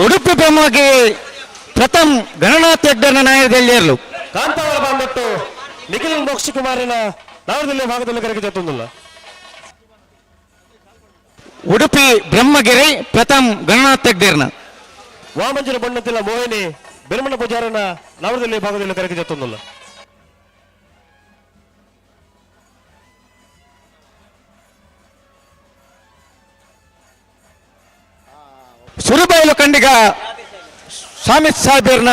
Speaker 9: ಉಡುಪಿ ಬೆಮ್ಮಗೆ ಪ್ರಥಮ್ ಗಣನಾಥ ಹೆಗ್ಡರ್ನ ನಾಯಕದಲ್ಲಿರಲು.
Speaker 12: ಕಾಂತಾವರ ಬಾಂಬಟ್ಟು ನಿಖಿಲ್ ಮೋಕ್ಷಕುಮಾರಿನ ನಾವರದಲ್ಲಿ ಭಾಗದಲ್ಲಿ ಕರೆಗೆ ಜೊತ್ತೊಂದಿಲ್ಲ.
Speaker 9: ಉಡುಪಿ ಬ್ರಹ್ಮಗಿರಿ ಪ್ರಥಮ್ ಗಣನಾಥ ಹೆಗ್ಡರ್ನ.
Speaker 12: ವಾಮಂಜನ ಬಣ್ಣತಿಲ್ಲ ಮೋಹಿನಿ ಬೆರ್ಮಣ ಪೂಜಾರನ ನಾವರದಲ್ಲಿ ಭಾಗದಲ್ಲಿ ಕರೆಗೆ ಜೊತ್ತೊಂದಿಲ್ಲ.
Speaker 9: ಸುರುಬೈಲು ಖಂಡಿಗ ಸ್ವಾಮಿ ಸಾಹೇಬರ್ನ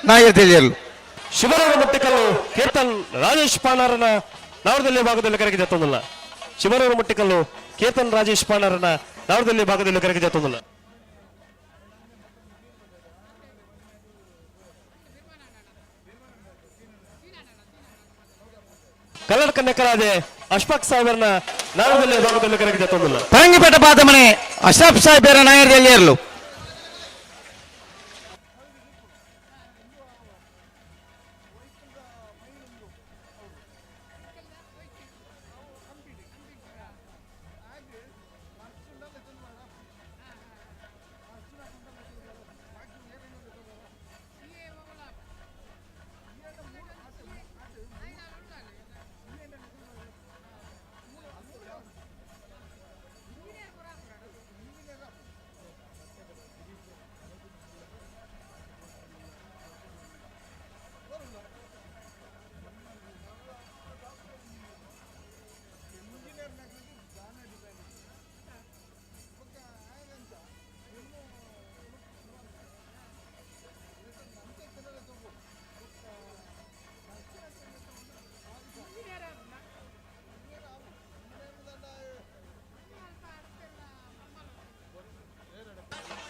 Speaker 9: ನಾಯಕದಲ್ಲಿರಲು.
Speaker 12: ಶಿವರಾಮ ಮುಟ್ಟಿಕಲ್ಲು ಕೀರ್ತನ್ ರಾಜೇಶ್ ಪಾಣಾರನ ನಾವರದಲ್ಲಿ ಭಾಗದಲ್ಲಿ ಕರೆಗೆ ಜೊತ್ತೊಂದಿಲ್ಲ. ಶಿವರೂರು ಮುಟ್ಟಿಕಲ್ಲು ಕೀರ್ತನ್ ರಾಜೇಶ್ ಪಾಣಾರನ ನಾವರದಲ್ಲಿ ಭಾಗದಲ್ಲಿ ಕರೆಗೆ ಜೊತ್ತೊಂದಿಲ್ಲ. ಕನ್ನಡ ಕನ್ನಕರಾದೆ ಅಶ್ಫಾಕ್ ಸಾಹೇಬರ್ನ ನಾವರದಲ್ಲಿ ಭಾಗದಲ್ಲಿ ಕರೆಗೆ ಜೊತ್ತೊಂದಿಲ್ಲ.
Speaker 9: ಪರಂಗಿಪೇಟ ಬಾದಮನೆ ಅಶ್ರಫ್ ಸಾಹೇಬರ ನಾಯಕದಲ್ಲಿರಲು.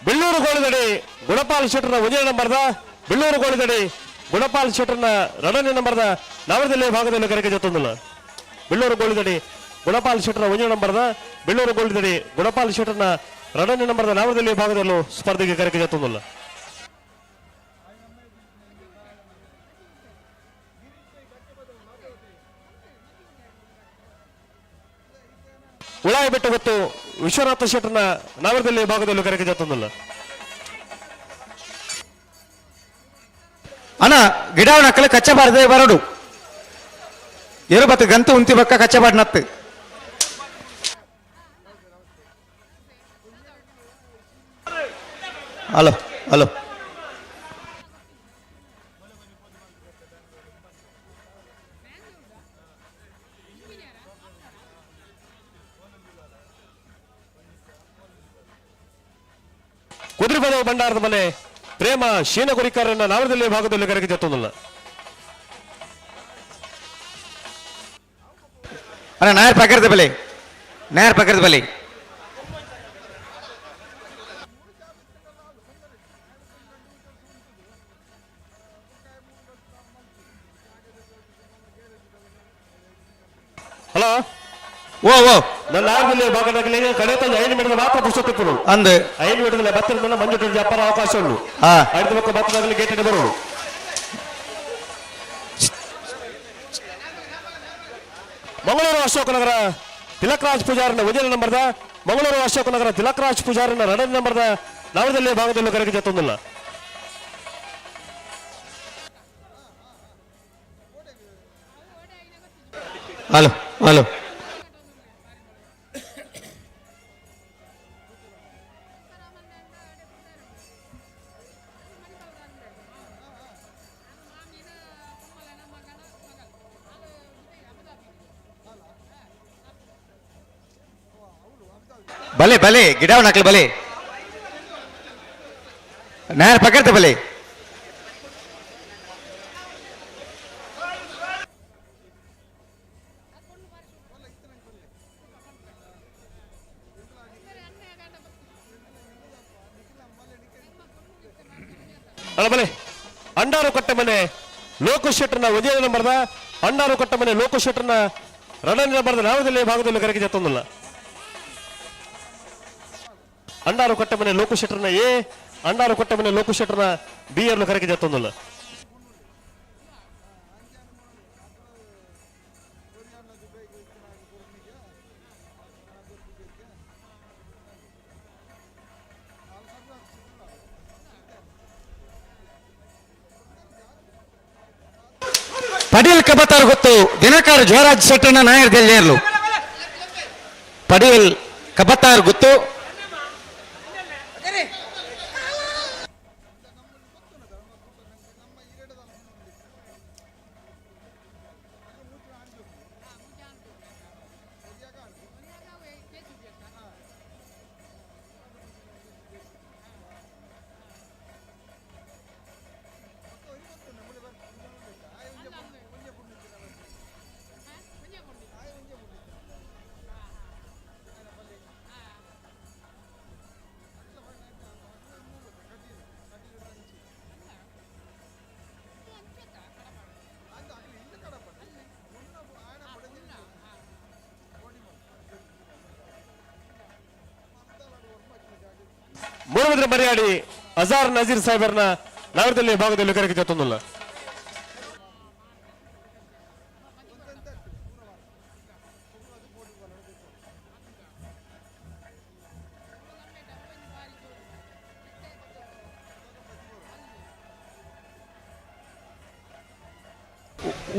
Speaker 12: ಬೆಳ್ಳೂರು ಗೋಳಿದಡಿ ಗುಣಪಾಲ್ ಶೆಟ್ಟರ್ನ ಒಂದನೇ ನಂಬರ್ದ ಬೆಳ್ಳೂರು ಗೋಳಿದಡಿ ಗುಣಪಾಲ್ ಶೆಟ್ಟರ್ನ ಎರಡನೇ ನಂಬರ್ದ ನವರದಲ್ಲಿ ಭಾಗದಲ್ಲಿ ಕರೆಗೆ ಜೊತ್ತೊಂದಿಲ್ಲ. ಬೆಳ್ಳೂರು ಗೋಳಿದಡಿ ಗುಣಪಾಲ್ ಶೆಟ್ಟರ್ನ ಒಂದನೇ ನಂಬರ್ದ ಬೆಳ್ಳೂರು ಗೋಳಿದಡಿ ಗುಣಪಾಲ್ ಶೆಟ್ಟರ್ನ ಎರಡನೇ ನಂಬರ್ದ ನವರದಲ್ಲಿ ಭಾಗದಲ್ಲೂ ಸ್ಪರ್ಧೆಗೆ ಕರೆಗೆ ಜೊತ್ತೊಂದಿಲ್ಲ. ಉಳಾಯಿ ಬೆಟ್ಟ ಗೊತ್ತು ವಿಶ್ವನಾಥ ಶೆಟ್ಟರ್ನ ನವರದಲ್ಲಿ ಭಾಗದಲ್ಲೂ ಕರೆಗೆ ಜೊತ್ತೊಂದಿಲ್ಲ.
Speaker 9: ಅಣ್ಣ ಗಿಡವನಕ್ಕಲು ಕಚ್ಚಬಾರದೆ ಬರಡು ಎರುಬತ್ತು ಗಂತು ಉಂತಿ ಬಕ್ಕ ಕಚ್ಚಬಾಡ್ನತ್ತು. ಹಲೋ ಹಲೋ
Speaker 12: ಕುದುರೆಬದವು ಭಂಡಾರದ ಮನೆ ಪ್ರೇಮ ಶೀನಗುರಿಕಾರನ್ನ ನಾವರದಲ್ಲಿ ಭಾಗದಲ್ಲಿ ಕರೆಗೆ ಜೊತ್ತೊಂದಿಲ್ಲ.
Speaker 9: ಅಣ್ಣ ನಾಯರ್ ಪಕ್ಕದ ಬಲೆ, ನಾಯರ್ ಪಕ್ಕದ ಬಲೆ.
Speaker 12: ಹಲೋ
Speaker 9: ಓ ಓ
Speaker 12: ನನ್ನ ಆರ್ಮಿಲಿ ಭಾಗದಾಗಲಿ ಕಡೆತಂದು 5 ಮೀಟರ್ ಮಾತ್ರ ಪುಸ್ತಕ
Speaker 9: ಅಂದು
Speaker 12: 5 ಮೀಟರ್ ಬತ್ತಿರ ಮಂಜು ಅಪ್ಪರ ಅವಕಾಶ ಉಂಟು. ಐದು ಮಕ್ಕಳು ಬತ್ತದಾಗಲಿ ಗೇಟ್ ಬರೋದು. ಮಂಗಳೂರು ಅಶೋಕನಗರ ತಿಲಕರಾಜ್ ಪೂಜಾರನ ಒಂದನೇ ನಂಬರ್ದ, ಮಂಗಳೂರು ಅಶೋಕನಗರ ತಿಲಕರಾಜ್ ಪೂಜಾರನ ಎರಡನೇ ನಂಬರ್ದ ನವದಲ್ಲಿ ಭಾಗದಲ್ಲಿ ಕರೆಗೆ ಜೊತ್ತೊಂದಿಲ್ಲ.
Speaker 9: ಹಲೋ ಹಲೋ ಬಲೆ ಬಲೆ ಗಿಡವನ್ನ ಹಾಕಲಿ ಬಲೆ, ನೇರ ಪಕ್ಕದ ಬಲೆ.
Speaker 12: ಬಲೆ ಅಂಡಾರು ಕಟ್ಟ ಮನೆ ಲೋಕು ಶೆಟ್ಟರ್ನ ಒಂದೇ ನಂಬರ್ದ, ಅಂಡಾರು ಕಟ್ಟ ಮನೆ ಲೋಕು ಶೆಟ್ಟರ್ನ ಎರಡನೇ ನಂಬರ್ದ ನಾವದಲ್ಲಿ ಭಾಗದಲ್ಲಿ ಕರೆಗೆ ಜೊತ್ತೊಂದಿಲ್ಲ. ಅಂಡಾರು ಕಟ್ಟ ಮನೆ ಲೋಕು ಶೆಟ್ಟರ್ನ ಎ, ಅಂಡಾರು ಕಟ್ಟ ಮನೆ ಲೋಕು ಶೆಟ್ಟರ್ನ ಬಿ ಅನ್ನು ಕರೆಗೆ ಜೊತ್ತೊಂದಿಲ್ಲ.
Speaker 9: ಪಡೀಲ್ ಕಬತಾರ್ ಗೊತ್ತು ದಿನಕರ್ ಜಯರಾಜ್ ಶೆಟ್ಟರ್ನ ನಾಯರ್ ದೆಲ್ಲೇರ್ಲು. ಪಡೀಲ್ ಕಬತಾರ್ ಗೊತ್ತು.
Speaker 12: ಮೂರುಮದ್ರ ಮರ್ಯಾಡಿ ಅಜಾರ್ ನಜೀರ್ ಸಾಹೇಬರ್ನ ನಗರದಲ್ಲಿ ಭಾಗದಲ್ಲಿ ಕರೆಗೆ ಜೊತ್ತೊಂದಿಲ್ಲ.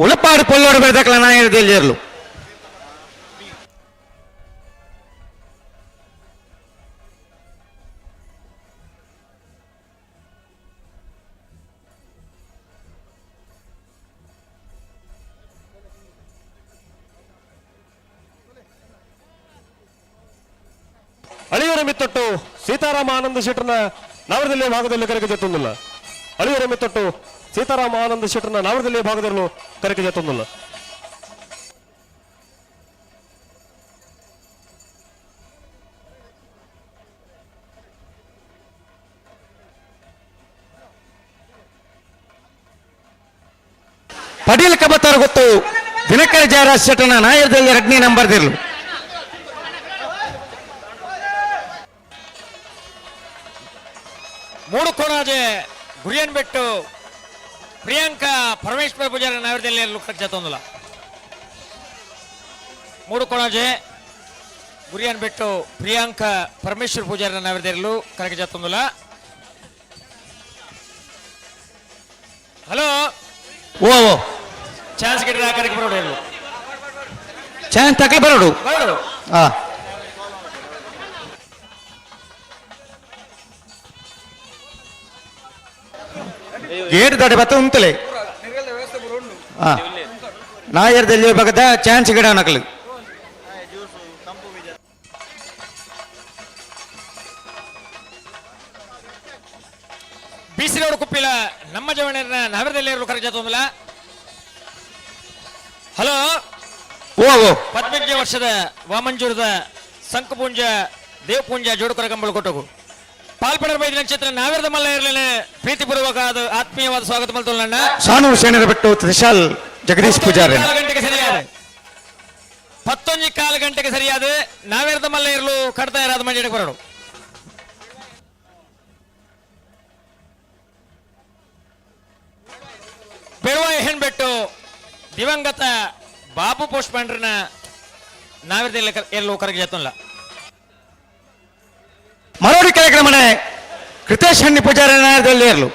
Speaker 9: ಉಳಪಾಡು ಪೊಲ್ಲೋಡು ಬೆಳೆದಕ್ಕಲ ನಾಯರ್ ದೆಲ್ಲೇರ್ಲು.
Speaker 12: ಅಳಿಯೂರ ಮಿತ್ತೊಟ್ಟು ಸೀತಾರಾಮ ಆನಂದ ಶೆಟ್ಟರ್ನ ನವರದಲ್ಲಿ ಭಾಗದಲ್ಲಿ ಕರೆಗೆ ಜೊತ್ತೊಂದಿಲ್ಲ. ಅಳಿಯೂರ ಮಿತ್ತೊಟ್ಟು ಸೀತಾರಾಮ ಆನಂದ ಶೆಟ್ಟರ್ನ ನವರದಲ್ಲಿ ಭಾಗದಲ್ಲಿ ಕರೆಗೆ ಜೊತ್ತೊಂದಿಲ್ಲ.
Speaker 9: ಪಡೀಲ್ ಕಬತಾರ್ ಗೊತ್ತು ದಿನಕರ ಜಯರಾಜ್ ಶೆಟ್ಟರ್ನ ನಾಯರ್ದಲ್ಲಿ ಎರಡನೇ ನಂಬರ್ ದಿರ್ಲು.
Speaker 13: ಮೂಡು ಕೋಣಾಜೆ ಗುರಿಯನ್ ಬೆಟ್ಟು ಪ್ರಿಯಾಂಕಾ ಪರಮೇಶ್ವರ ಪೂಜಾರಿ ನಾವರದಲ್ಲಿ ಖರ್ಚು ಮೂಡು ಕೋಣಾಜೆ ಗುರಿಯನ್ ಬೆಟ್ಟು ಪ್ರಿಯಾಂಕಾ ಪರಮೇಶ್ವರ ಪೂಜಾರಿ ನಾವರದಲ್ಲಿ ಕರೆಗೆ ಜಾತೊಂದುಲ. ಹಲೋ
Speaker 9: ಓ ಓ
Speaker 13: ಚಾನ್ಸ್ ಗಿಡ ಕರೆಗೆ ಬರೋಡು,
Speaker 9: ಚಾನ್ಸ್ ತಕಲಿ ಬರೋಡು.
Speaker 13: ಬರೋಡು.
Speaker 9: ಹಾ ಗೇಟ್ ದಾಟಿ ಬತ್ತ ಉಂತಲೆ ನಾಯರ್ದಲ್ಲಿ ಬಗದ ಚಾನ್ಸ್ ಗಿಡ ನಕಲು.
Speaker 13: ಬಿಸಿಲೋಡು ಕುಪ್ಪಿಲ ನಮ್ಮ ಜವಣನ ನಗರದಲ್ಲಿ ಕರೆಗೆ ಜಾತೊಂದಿಲ್ಲ. ಹಲೋ
Speaker 9: ಓ ಓ ಓ
Speaker 13: 15 ವರ್ಷದ ವಾಮಂಜೂರದ ಸಂಕಪೂಂಜ ದೇವಪೂಂಜ ಜೋಡುಕರ ಕಂಬಳ ಕೊಟ್ಟಗು ಪಾಲ್ಪಡರ್ ಬೈದ ನಕ್ಷತ್ರ ನಾವೇರದ ಮಲ್ಲ ಇರಲೇನೆ ಪ್ರೀತಿಪೂರ್ವಕ ಆತ್ಮೀಯವಾದ ಸ್ವಾಗತ ಮಲ್ತೊಲ್ಲಣ್ಣ.
Speaker 9: ಸಾನೂರು ಶೇಣರ ಬೆಟ್ಟು ತ್ರಿಶಾಲ್ ಜಗದೀಶ್ ಪೂಜಾರಿ.
Speaker 13: ಗಂಟೆಗೆ ಸರಿಯಾದ 10:15 ಗಂಟೆಗೆ ಸರಿಯಾದ ನಾವೇರದ ಮಲ್ಲ ಇರಲು ಕಡ್ತಾ ಇರಾದ ಮಂಡಿ ಬರೋಡು. ಬೆಳುವ ಹೆಣ್ಬೆಟ್ಟು ದಿವಂಗತ ಬಾಬು ಪೋಸ್ಟ್ಮಂಡ್ರನ ನಾವಿರದಿಲ್ಲ ಎಲ್ಲೂ ಕರಗಿ ಜತ್ತಲ್ಲ.
Speaker 9: ಮರೋಡಿ ಕಾರ್ಯಕ್ರಮನೆ ಕೃತೇಶ್ ಹಣ್ಣಿ ಪೂಜಾರಿ ನಾಯರದಲ್ಲಿ ಇರಲು.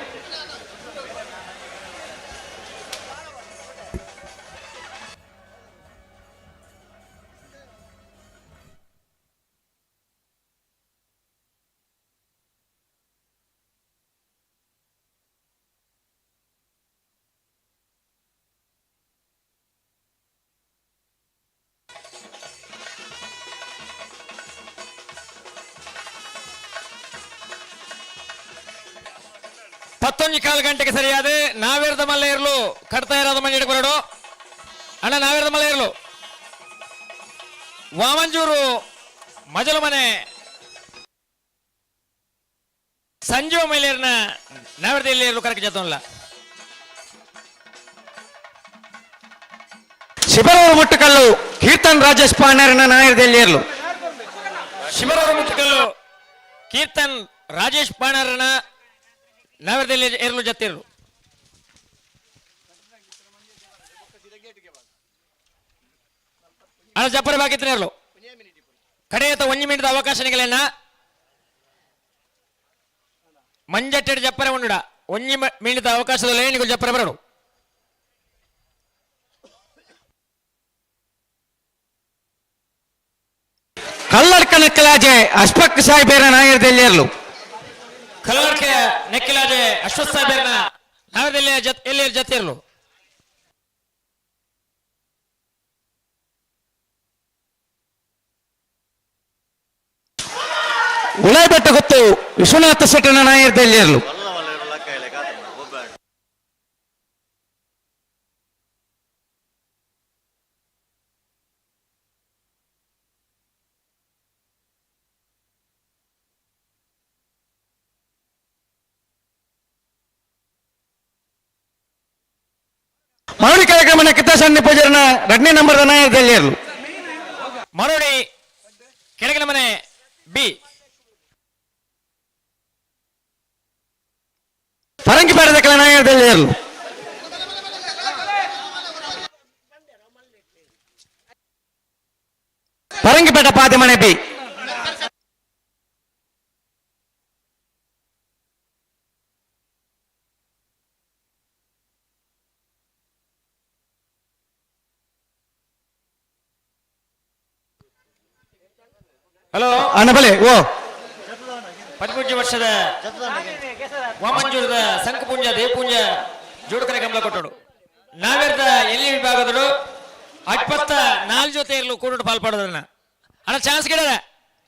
Speaker 13: ಪತ್ತೊಂದು ಕಾಲು ಗಂಟೆಗೆ ಸರಿಯಾದ ನಾವೇರದ ಮಲ್ಲ ಇರಲು ಕಡ್ತಾ ಇರೋದ ಮಂಡಿ ಬರಡು ಅಣ್ಣ. ನಾವೇರದ ಮಲ್ಲ ಇರಲು ವಾಮಂಜೂರು ಮಜಲು ಮನೆ ಸಂಜೀವ ಮಹಿಳೆಯರನ್ನ ನಾವೇರದ ಇಲ್ಲಿ ಇರಲು ಕರಕ ಜತಲ್ಲ.
Speaker 9: ಶಿಬರೂರು ಮುಟ್ಟುಕಲ್ಲು ಕೀರ್ತನ್ ರಾಜೇಶ್ ಪಾಂಡ್ಯರನ್ನ ನಾಯರದಲ್ಲಿ ಇರಲು.
Speaker 13: ಶಿಬರೂರು ಮುಟ್ಟುಕಲ್ಲು ಕೀರ್ತನ್ ರಾಜೇಶ್ ಪಾಣರನ್ನ ನಾವರದಲ್ಲಿ ಎರಲು ಜತ್ತಿರಲು. ಅಣ್ಣ ಜಪ್ಪರ ಬಾಕಿತ್ತಿನರ್ಲು ಕಡೆಯತ ಒಂಜಿ ಮಿನಿಟ್ ಅವಕಾಶ ನಿಗಲೆನ್ನ ಮಂಜಟ್ಟೆಡ್ ಜಪ್ಪರೆ ಉಂಡುಡ ಒಂಜಿ ಮಿನಿಟ್ ಅವಕಾಶದಲ್ಲಿ ನಿಗಲು ಜಪ್ಪರೆ ಬರಡು.
Speaker 9: ಕಲ್ಲಡ್ಕ ನೆಕ್ಕಲಾಜೆ ಅಶ್ಫಕ್ ಸಾಹೇಬೇರ ನಾಯರದಲ್ಲಿ ಇರಲು.
Speaker 13: ಕಲ್ಲಡ್ಕ ನೆಕ್ಕಿಲಾಜೆ ಅಶ್ವಥ್ ಸಾಹೇಬೇರನ ನಾವರದಲ್ಲಿ ಎಲ್ಲಿ ಜತ್ತಿರಲು.
Speaker 9: ಉಳಾಯ್ಬೆಟ್ಟ ಗೊತ್ತು ವಿಶ್ವನಾಥ ಶೆಟ್ಟನ ನಾಯರದಲ್ಲಿ ಇರಲು. ಮರಳಿ ಕಾರ್ಯಕ್ರಮನ ಕಿತ್ತಾಸಣ್ಣ ಪೂಜಾರನ 2ನೇ ನಂಬರ್ದ ನಾಯರದಲ್ಲಿ ಇರಲು.
Speaker 13: ಮರೋಡಿ ಕೆಳಗಿನ ಮನೆ ಬಿ
Speaker 9: ಪರಂಗಿಪಾಡದ ಕೆಲ ನಾಯರದಲ್ಲಿ ಇರಲು. ಪರಂಗಿಪೇಟ ಪಾದೆ ಮನೆ ಬಿ.
Speaker 13: ಹಲೋ
Speaker 9: ಅಣ್ಣ ಬಲೆ ಓ
Speaker 13: 13 ವರ್ಷದ ವಾಮಂಜೂರದ ಸಂಕಪುಂಜ ದೇವಪುಂಜ ಜೋಡುಕನೆ ಕಂಬಳ ಕೊಟ್ಟಳು. ನಾವೇರ್ದ ಎಲ್ಲಿ ವಿಭಾಗದಳು 24 ಜೊತೆ ಇರಲು ಕೂಡು ಪಾಲ್ಪಡೋದನ್ನ ಅಣ್ಣ ಚಾನ್ಸ್ ಗಿಡದ.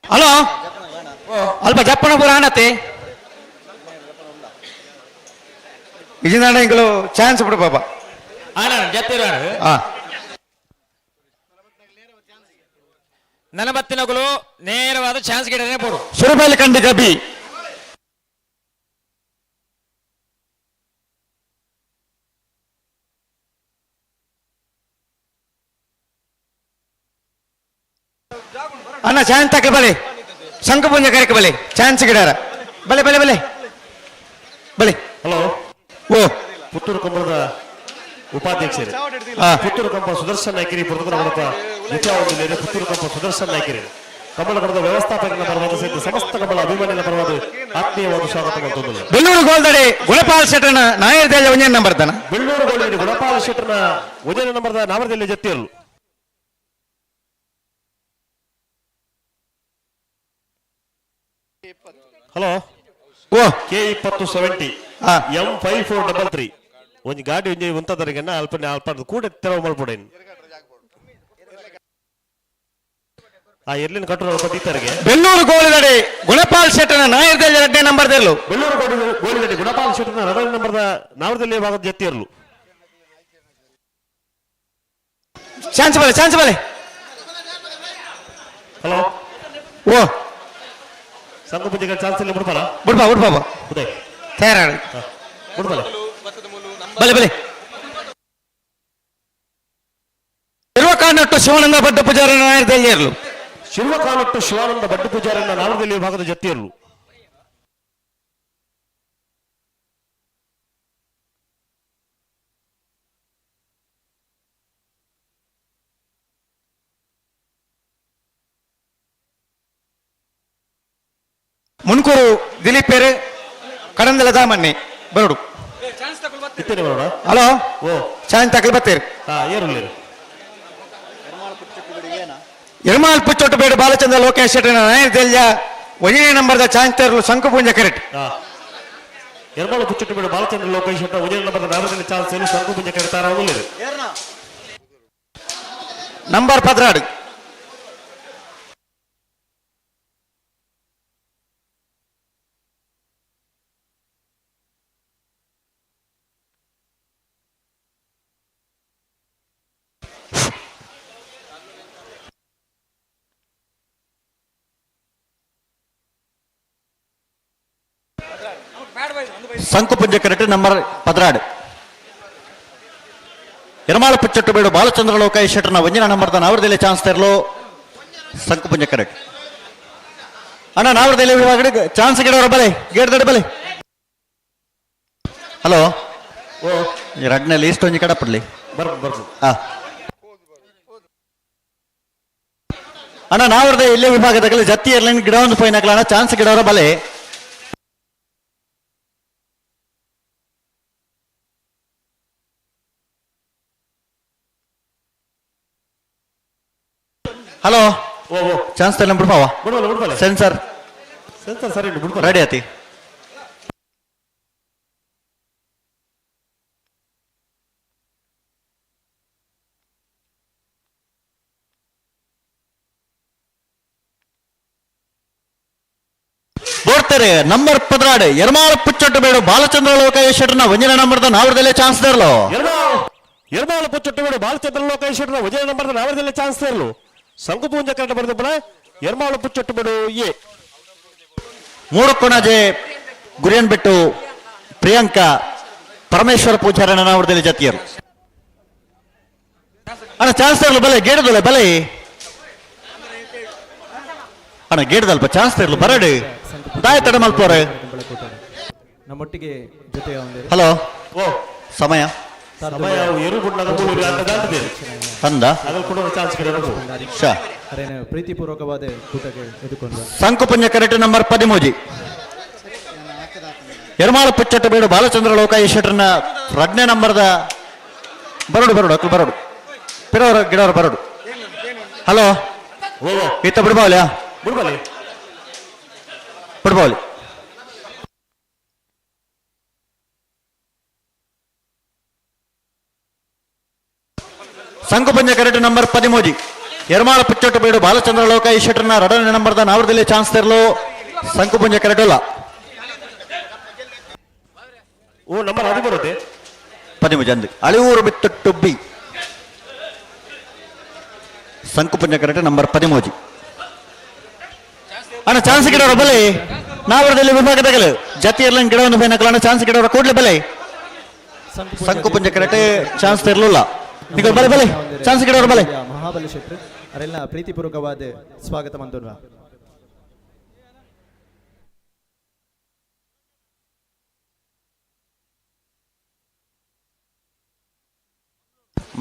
Speaker 9: ಹಲೋ ಅಲ್ಪ ಜಪ್ಪಣಪುರ ಆನತೆ ಇಜಿನಾಡ ಇಂಗಳು ಚಾನ್ಸ್ ಬಿಡು ಬಾಬಾ.
Speaker 13: ಅಣ್ಣ ಜತ್ತಿರ
Speaker 9: ಹಾ
Speaker 13: ನನ್ನ ಬತ್ತಿನಗಳು ನೇರವಾದ ಚಾನ್ಸ್ ಗಿಡನೇ ಬೋಡು.
Speaker 9: ಸುರಬೈಲ್ ಕಂಡಿಗ ಬಿ. ಅಣ್ಣ ಚಾನ್ಸ್ ತಕ ಬಲೆ ಶಂಕುಪುಂಜ ಕರೆಕ ಬಲೆ ಚಾನ್ಸ್ ಗಿಡಾರ ಬಲೆ ಬಲೆ ಬಲೆ ಬಲೆ.
Speaker 12: ಹಲೋ
Speaker 9: ಓ
Speaker 12: ಪುತ್ತೂರು ಕಂಬಳದ ಉಪಾಧ್ಯಕ್ಷರು ಪುತ್ತೂರು ಕಂಪ ಸುದರ್ಶನ್ ನಾಯ್ಕರಿ ಪುರದರ ಜಿಲ್ಲೆಯ ಪುತ್ತೂರು ಕಂಪ ಸುದರ್ಶನ್ ನಾಯ್ಕರಿ ಕಂಬಳಗಡದ ವ್ಯವಸ್ಥಾಪಕರ ಪರವಾದ ಸಹಿತ ಸಮಸ್ತ ಕಂಬಳ ಅಭಿಮಾನಿಗಳ ಪರವಾದ ಆತ್ಮೀಯವಾದ ಸ್ವಾಗತ ಮಾಡ್ತೊಂದು.
Speaker 9: ಬೆಳ್ಳೂರು ಗೋಲ್ದಡೆ ಗುಣಪಾಲ್ ಶೆಟ್ಟನ ನಾಯರದಲ್ಲಿ ಒಂದೇ ನಂಬರ್ ತಾನ.
Speaker 12: ಬೆಳ್ಳೂರು ಗೋಲ್ದಡೆ ಗುಣಪಾಲ್ ಶೆಟ್ಟನ ಒಂದೇ ನಂಬರ್ದ ನಾಮರದಲ್ಲಿ ಜತ್ತಿಯರು. ಹಲೋ
Speaker 9: ಓ
Speaker 12: K 20 70 M 5433 ಒಂಜಿ ಗಾಡಿ ಒಂಜಿ ಉಂತದರಿಗನ್ನ ಅಲ್ಪ ಅಲ್ಪ ಕೂಡ ತೆರವು ಮಲ್ಪೊಡೇನು. ಆ ಎರ್ಲಿನ ಕಟ್ಟುವ ಅಲ್ಪ ದೀತರಿಗೆ.
Speaker 9: ಬೆಳ್ಳೂರು ಗೋಲಿದಡೆ ಗುಣಪಾಲ್ ಶೆಟ್ಟನ ನಾಯರದಲ್ಲಿ 2ನೇ ನಂಬರ್ ದೆಲ್ಲು.
Speaker 12: ಬೆಳ್ಳೂರು ಗೋಲಿದಡೆ ಗುಣಪಾಲ್ ಶೆಟ್ಟನ 2ನೇ ನಂಬರ್ದ ನಾವರದಲ್ಲಿ ಭಾಗದ ಜತ್ತಿಯರ್ಲು.
Speaker 9: ಚಾನ್ಸ್ ಬಲೆ ಚಾನ್ಸ್ ಬಲೆ.
Speaker 12: ಹಲೋ.
Speaker 9: ಓ.
Speaker 12: ಸಂಘ ಪೂಜೆಗೆ ಚಾನ್ಸ್ ಇಲ್ಲ ಬಿಡ್ಬಾರ.
Speaker 9: ಬಿಡ್ಬಾ ಬಿಡ್ಬಾ.
Speaker 12: ಉದಯ್.
Speaker 9: ತಯಾರಾಡಿ.
Speaker 12: ಬಿಡ್ಬಾರ.
Speaker 9: ಬಲೆ ಬಲೆ. ಶಿವಕಾನಟ್ಟು ಶಿವಾನಂದ ಬಡ್ಡ ಪೂಜಾರನ ನಾಯರದಲ್ಲಿ.
Speaker 12: ಶಿವಕಾನಟ್ಟು ಶಿವಾನಂದ ಬಡ್ಡ ಪೂಜಾರನ್ನ ನಾವರದಲ್ಲಿ ವಿಭಾಗದ ಜೊತೆಯಲ್ಲೂ.
Speaker 9: ಮುನ್ಕೂರು ದಿಲೀಪ್ ಪೇರು ಕಡಂದಲ ದಾಮನ್ನಿ ಬರೋಡು. ಹಲೋ.
Speaker 12: ಓ.
Speaker 9: ಚಾನ್ ತಕಲ್ ಬತ್ತೀರಿ.
Speaker 12: ಹಾ ಏರುಲ್ಲೇರು.
Speaker 9: ಎರ್ಮಾಲ್ ಪುಚ್ಚೊಟ್ಟು ಬೇಡ ಬಾಲಚಂದ್ರ ಲೋಕೇಶ್ ಶೆಟ್ಟನ ನಾಯರದೆಲ್ಲ ಒಂದನೇ ನಂಬರ್ದ ಚಾನ್ಸ್ ತರಲು ಶಂಕುಪೂಂಜ ಕರೆಕ್ಟ್.
Speaker 12: ಎರ್ಮಾಳು ಪುಚ್ಚೊಟ್ಟು ಬೇಡ ಬಾಲಚಂದ್ರ ಲೋಕೇಶ್ ಶೆಟ್ಟ ಒಂದನೇ ನಂಬರ್ದ ನಾವರದಲ್ಲಿ ಚಾನ್ಸ್ ಏನು ಶಂಕುಪುಂಜ ಕರೆತಾರ ಉಲ್ಲೇರು.
Speaker 9: Number 16. Shankupunja correct number 16. Ermala Puchchottu Beedu Balachandra Lokesh ಶೆಟ್ಟರ್ನ ಒಂದಿನ ನಂಬರ್ದ ನಾವರದಲ್ಲಿ ಚಾನ್ಸ್ ತರಲು ಸಂಕುಪುಂಜ ಕರೆಕ್ಟ್. ಅಣ್ಣ ನಾವರದಲ್ಲಿ ವಿಭಾಗ ಚಾನ್ಸ್ ಗಿಡವರ ಬಲೆ ಗೇಟ್ ದಡ ಬಲೆ. ಹಲೋ.
Speaker 12: ಓ.
Speaker 9: ರಡ್ನಲ್ಲಿ ಲೀಸ್ಟ್ ಒಂಜಿ ಕಡಪಡ್ಲಿ.
Speaker 12: ಬರ್ಬು.
Speaker 9: ಹಾ ಅಣ್ಣ ನಾವರದ ಇಲ್ಲೇ ವಿಭಾಗದ ಜತ್ತಿ ಏರ್ಲೈನ್ ಗಿಡ ಒಂದು ಪೈನ್ ಹಾಕಲ ಅಣ್ಣ ಚಾನ್ಸ್ ಗಿಡವರ ಬಲೆ. ಹಲೋ.
Speaker 12: ಓ ಓ.
Speaker 9: ಚಾನ್ಸ್ ತಲ್ಲ ಬಿಡ್ಪಾವ.
Speaker 12: ಬಿಡ್ಬಲ್ಲ ಬಿಡ್ಬಲ್ಲ.
Speaker 9: ಸೆನ್ಸರ್.
Speaker 12: ಸೆನ್ಸರ್ ಸರಿ ಬಿಡ್ಬಲ್ಲ.
Speaker 9: ರೆಡಿ ಆತಿ. ಬೋಡ್ತಾರೆ ನಂಬರ್ 16 ಎರ್ಮಾಳ ಪುಚ್ಚೊಟ್ಟು ಬೇಡು ಬಾಲಚಂದ್ರ ಲೋಕೇಶ್ ಶೆಟ್ಟರ್ನ ಒಂದಿನ ನಂಬರ್ದ ನಾವರದಲ್ಲೇ ಚಾನ್ಸ್ ತರಲು.
Speaker 12: ಎರ್ಮಾಳ ಪುಚ್ಚೊಟ್ಟು ಬೇಡು ಬಾಲಚಂದ್ರ ಲೋಕೇಶ್ ಶೆಟ್ಟರ್ನ ಒಂದಿನ ನಂಬರ್ದ ನಾವರದಲ್ಲೇ ಚಾನ್ಸ್ ತರಲು. ಸಂಕುಪೂಂಜ ಕರೆಕ್ಟ್ ಬರೆದ ಎರ್ಮಾಳು ಪುಚ್ಚೊಟ್ಟು ಬೇಡು ಎ.
Speaker 9: ಮೂರು ಕೊಣಜೆ ಗುರಿಯನ್ ಬಿಟ್ಟು ಪ್ರಿಯಾಂಕಾ ಪರಮೇಶ್ವರ ಪೂಜಾರನ ನಾವರದಲ್ಲಿ ಜತಿಯರು. ಅಣ್ಣ ಚಾನ್ಸ್ ತರಲು ಬಲೆ ಗೇಡದಲ್ಲ ಬಲೆ. ಅಣ್ಣ ಗೇಡದಲ್ಪ ಚಾನ್ಸ್ ತರಲು ಬರಡು ದಾಯ ತಡ ಮಲ್ಪೋರೆ.
Speaker 14: ನಮ್ಮೊಟ್ಟಿಗೆ ಜೊತೆಯ ಒಂದು
Speaker 9: ಹಲೋ.
Speaker 12: ಓ.
Speaker 9: ಸಮಯ
Speaker 12: ಸಮಯ ಏರು ಗುಡ್ನಾಗ ಮೂರು ಆಟ ದಾಟಿದೆ.
Speaker 9: ಅಂದ
Speaker 12: ಅದ್ರಲ್ಲಿ ಕೂಡ ಚಾನ್ಸ್ ಗಿಡ.
Speaker 9: ಶಾ.
Speaker 14: ಅರೇನ ಪ್ರೀತಿಪೂರ್ವಕವಾದ ಕೂಟಕ್ಕೆ ಎದುಕೊಂಡು
Speaker 9: ಸಂಕುಪುಂಜ ಕರೆಕ್ಟ್ ನಂಬರ್ 13. ಎರ್ಮಾಳ ಪುಚ್ಚೊಟ್ಟು ಬೇಡು ಬಾಲಚಂದ್ರ ಲೋಕಾಯಿ ಶೆಟ್ಟರ್ನ ರಡ್ನೇ ನಂಬರ್ದ ಬರೋಡು ಬರೋಡು ಅಕ್ಲು ಬರೋಡು ಪಿರವರ ಗಿಡವರ ಬರೋಡು. ಹಲೋ.
Speaker 12: ಓ.
Speaker 9: ಇತ್ತ ಬಿಡ್ಬಾವಲಿಯಾ?
Speaker 12: ಬಿಡ್ಬಲ್ಲಿ.
Speaker 9: ಬಿಡ್ಬಾವಲಿ. ಸಂಕುಪಂಜ ಕರೆಕ್ಟ್ ನಂಬರ್ 13. ಎರ್ಮಾಳ ಪುಚ್ಚೊಟ್ಟು ಬೇಡು ಬಾಲಚಂದ್ರ ಲೋಕಾಯಿ ಶೆಟ್ಟರ್ನ ರಡನೇ ನಂಬರ್ದ ನಾವರದಲ್ಲಿ ಚಾನ್ಸ್ ತರಲು ಸಂಕುಪುಂಜ ಕರೆಕ್ಟ್ ಅಲ್ಲ.
Speaker 12: ಓ ನಂಬರ್ 13.
Speaker 9: 13 ಅಂದು ಅಳಿವೂರು ಬಿತ್ತೊಟ್ಟು ಬಿ. Shankupunja correct number 13. ಅಣ್ಣ ಚಾನ್ಸ್ ಗಿಡವರ ಬಲೆ ನಾವರದಲ್ಲಿ ವಿಭಾಗದಾಗಲು ಜತಿ ಏರ್ಲೈನ್ ಗಿಡವನ್ನು ಬೇನಕಲ ಅಣ್ಣ ಚಾನ್ಸ್ ಗಿಡವರ ಕೂಡಲೇ ಬಲೆ. ಸಂಕುಪುಂಜ ಕರೆಕ್ಟ್ ಚಾನ್ಸ್ ತರಲಿಲ್ಲ. ಈಗ ಬಲೆ ಬಲೆ ಚಾನ್ಸ್ ಗಿಡವರ ಬಲೆ.
Speaker 14: ಮಹಾಬಲಿ ಶೆಟ್ರು ಅರೆಲ್ಲ ಪ್ರೀತಿಪೂರ್ವಕವಾದ ಸ್ವಾಗತ ಮಂದುನ್ವ.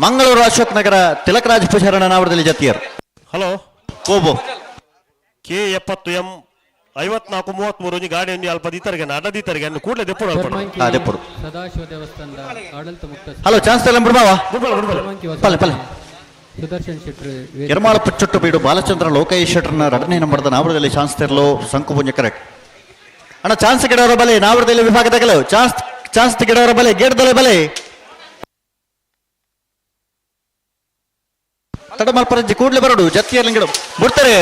Speaker 9: Mangaluru Ashok Nagar ತಿಲಕರಾಜ್ ಪೂಜಾರಣ ನಾವರದಲ್ಲಿ ಜತಿಯರು.
Speaker 12: Hello.
Speaker 9: ಕೋಬೋ.
Speaker 12: K 70 M 54 33 ಗಾಡಿ ಒಂಜಿ ಅಲ್ಪ ದೀತರಿಗೆ ಅಡ್ಡ ದೀತರಿಗೆ ಅನ್ನು ಕೂಡಲೇ ದೆಪ್ಪುಡು ಅಲ್ಪ.
Speaker 9: ಹಾ ದೆಪ್ಪುಡು.
Speaker 15: ಸದಾಶಿವ ದೇವಸ್ಥಾನದ ಆಡಳಿತ ಮುಕ್ತ
Speaker 9: ಹಲೋ ಚಾನ್ಸ್ ತಲ್ಲ ಬಿಡ್ಬಾವ.
Speaker 12: ಬಿಡ್ಬಲ್ಲ ಬಿಡ್ಬಲ್ಲ.
Speaker 9: ಪಲ್ಲೆ ಪಲ್ಲೆ.
Speaker 15: ಸುದರ್ಶನ್ ಶೆಟ್ರು
Speaker 9: ಎರ್ಮಾಳ ಪುಚ್ಚೊಟ್ಟು ಬೀಡು ಬಾಲಚಂದ್ರ ಲೋಕೇಶ್ ಶೆಟ್ಟರ್ನ ಎರಡನೇ ನಂಬರ್ದ ನಾವರದಲ್ಲಿ ಚಾನ್ಸ್ ತೆರಲು ಸಂಕುಪುಂಜ ಕರೆಕ್ಟ್. ಅಣ್ಣ ಚಾನ್ಸ್ ಗಿಡವರ ಬಲೆ ನಾವರದಲ್ಲಿ ವಿಭಾಗದಾಗಲು ಚಾನ್ಸ್ ಚಾನ್ಸ್ ಗಿಡವರ ಬಲೆ ಗೇಟ್ದಲೆ ಬಲೆ. ತಡಮಲ್ಪರಂಜಿ ಕೂಡಲೇ ಬರೋಡು ಜತ್ತಿಯರ್ಲಿಂಗ್ ಗಿಡ ಬಿಡ್ತಾರೆ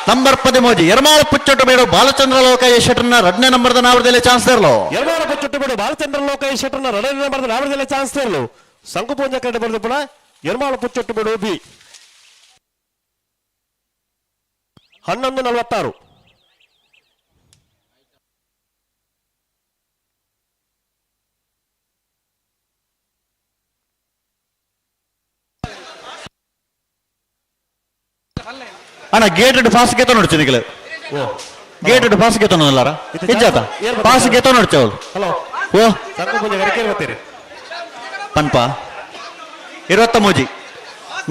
Speaker 9: ನಂಬರ್ 13 ಎರ್ಮಾಳ ಪುಚ್ಚೊಟ್ಟು ಬೇಡು ಬಾಲಚಂದ್ರ ಲೋಕೇಶ್ ಶೆಟ್ಟರ್ನ ಎರಡನೇ ನಂಬರ್ದ ನಾವರದಲ್ಲಿ ಚಾನ್ಸ್ ತೆರಲು.
Speaker 12: ಎರ್ಮಾಳ ಪುಚ್ಚೊಟ್ಟು ಬೇಡು ಬಾಲಚಂದ್ರ ಲೋಕೇಶ್ ಶೆಟ್ಟರ್ನ ಎರಡನೇ ನಂಬರ್ದ ನಾವರದಲ್ಲಿ ಚಾನ್ಸ್ ತೆರಲು. ಸಂಕುಪುಂಜ ಕರೆಕ್ಟ್ ಬರೆದ ಪುಣ ಎರ್ಮಾಳ ಪುಚ್ಚೊಟ್ಟು ಬೇಡು ಬಿ. 11:46.
Speaker 9: ಅಣ್ಣ ಗೇಟ್ ಪಾಸ್ ಗೆತ್ತ ನೋಡ್ಚು ನಿಗಲು ಗೇಟ್ ಪಾಸ್ ಗೆತ್ತ ಅಲ್ಲಾರ ಇಜ್ಜಾತ ಪಾಸ್ ಗೆತ್ತ ನೋಡ್ಚು ಅವಳು.
Speaker 12: ಹಲೋ.
Speaker 9: ಓ
Speaker 12: ಸಂಕುಪುಂಜ ಕರೆಕೆ ಬರ್ತೀರಿ.
Speaker 9: ಪನ್ಪ 23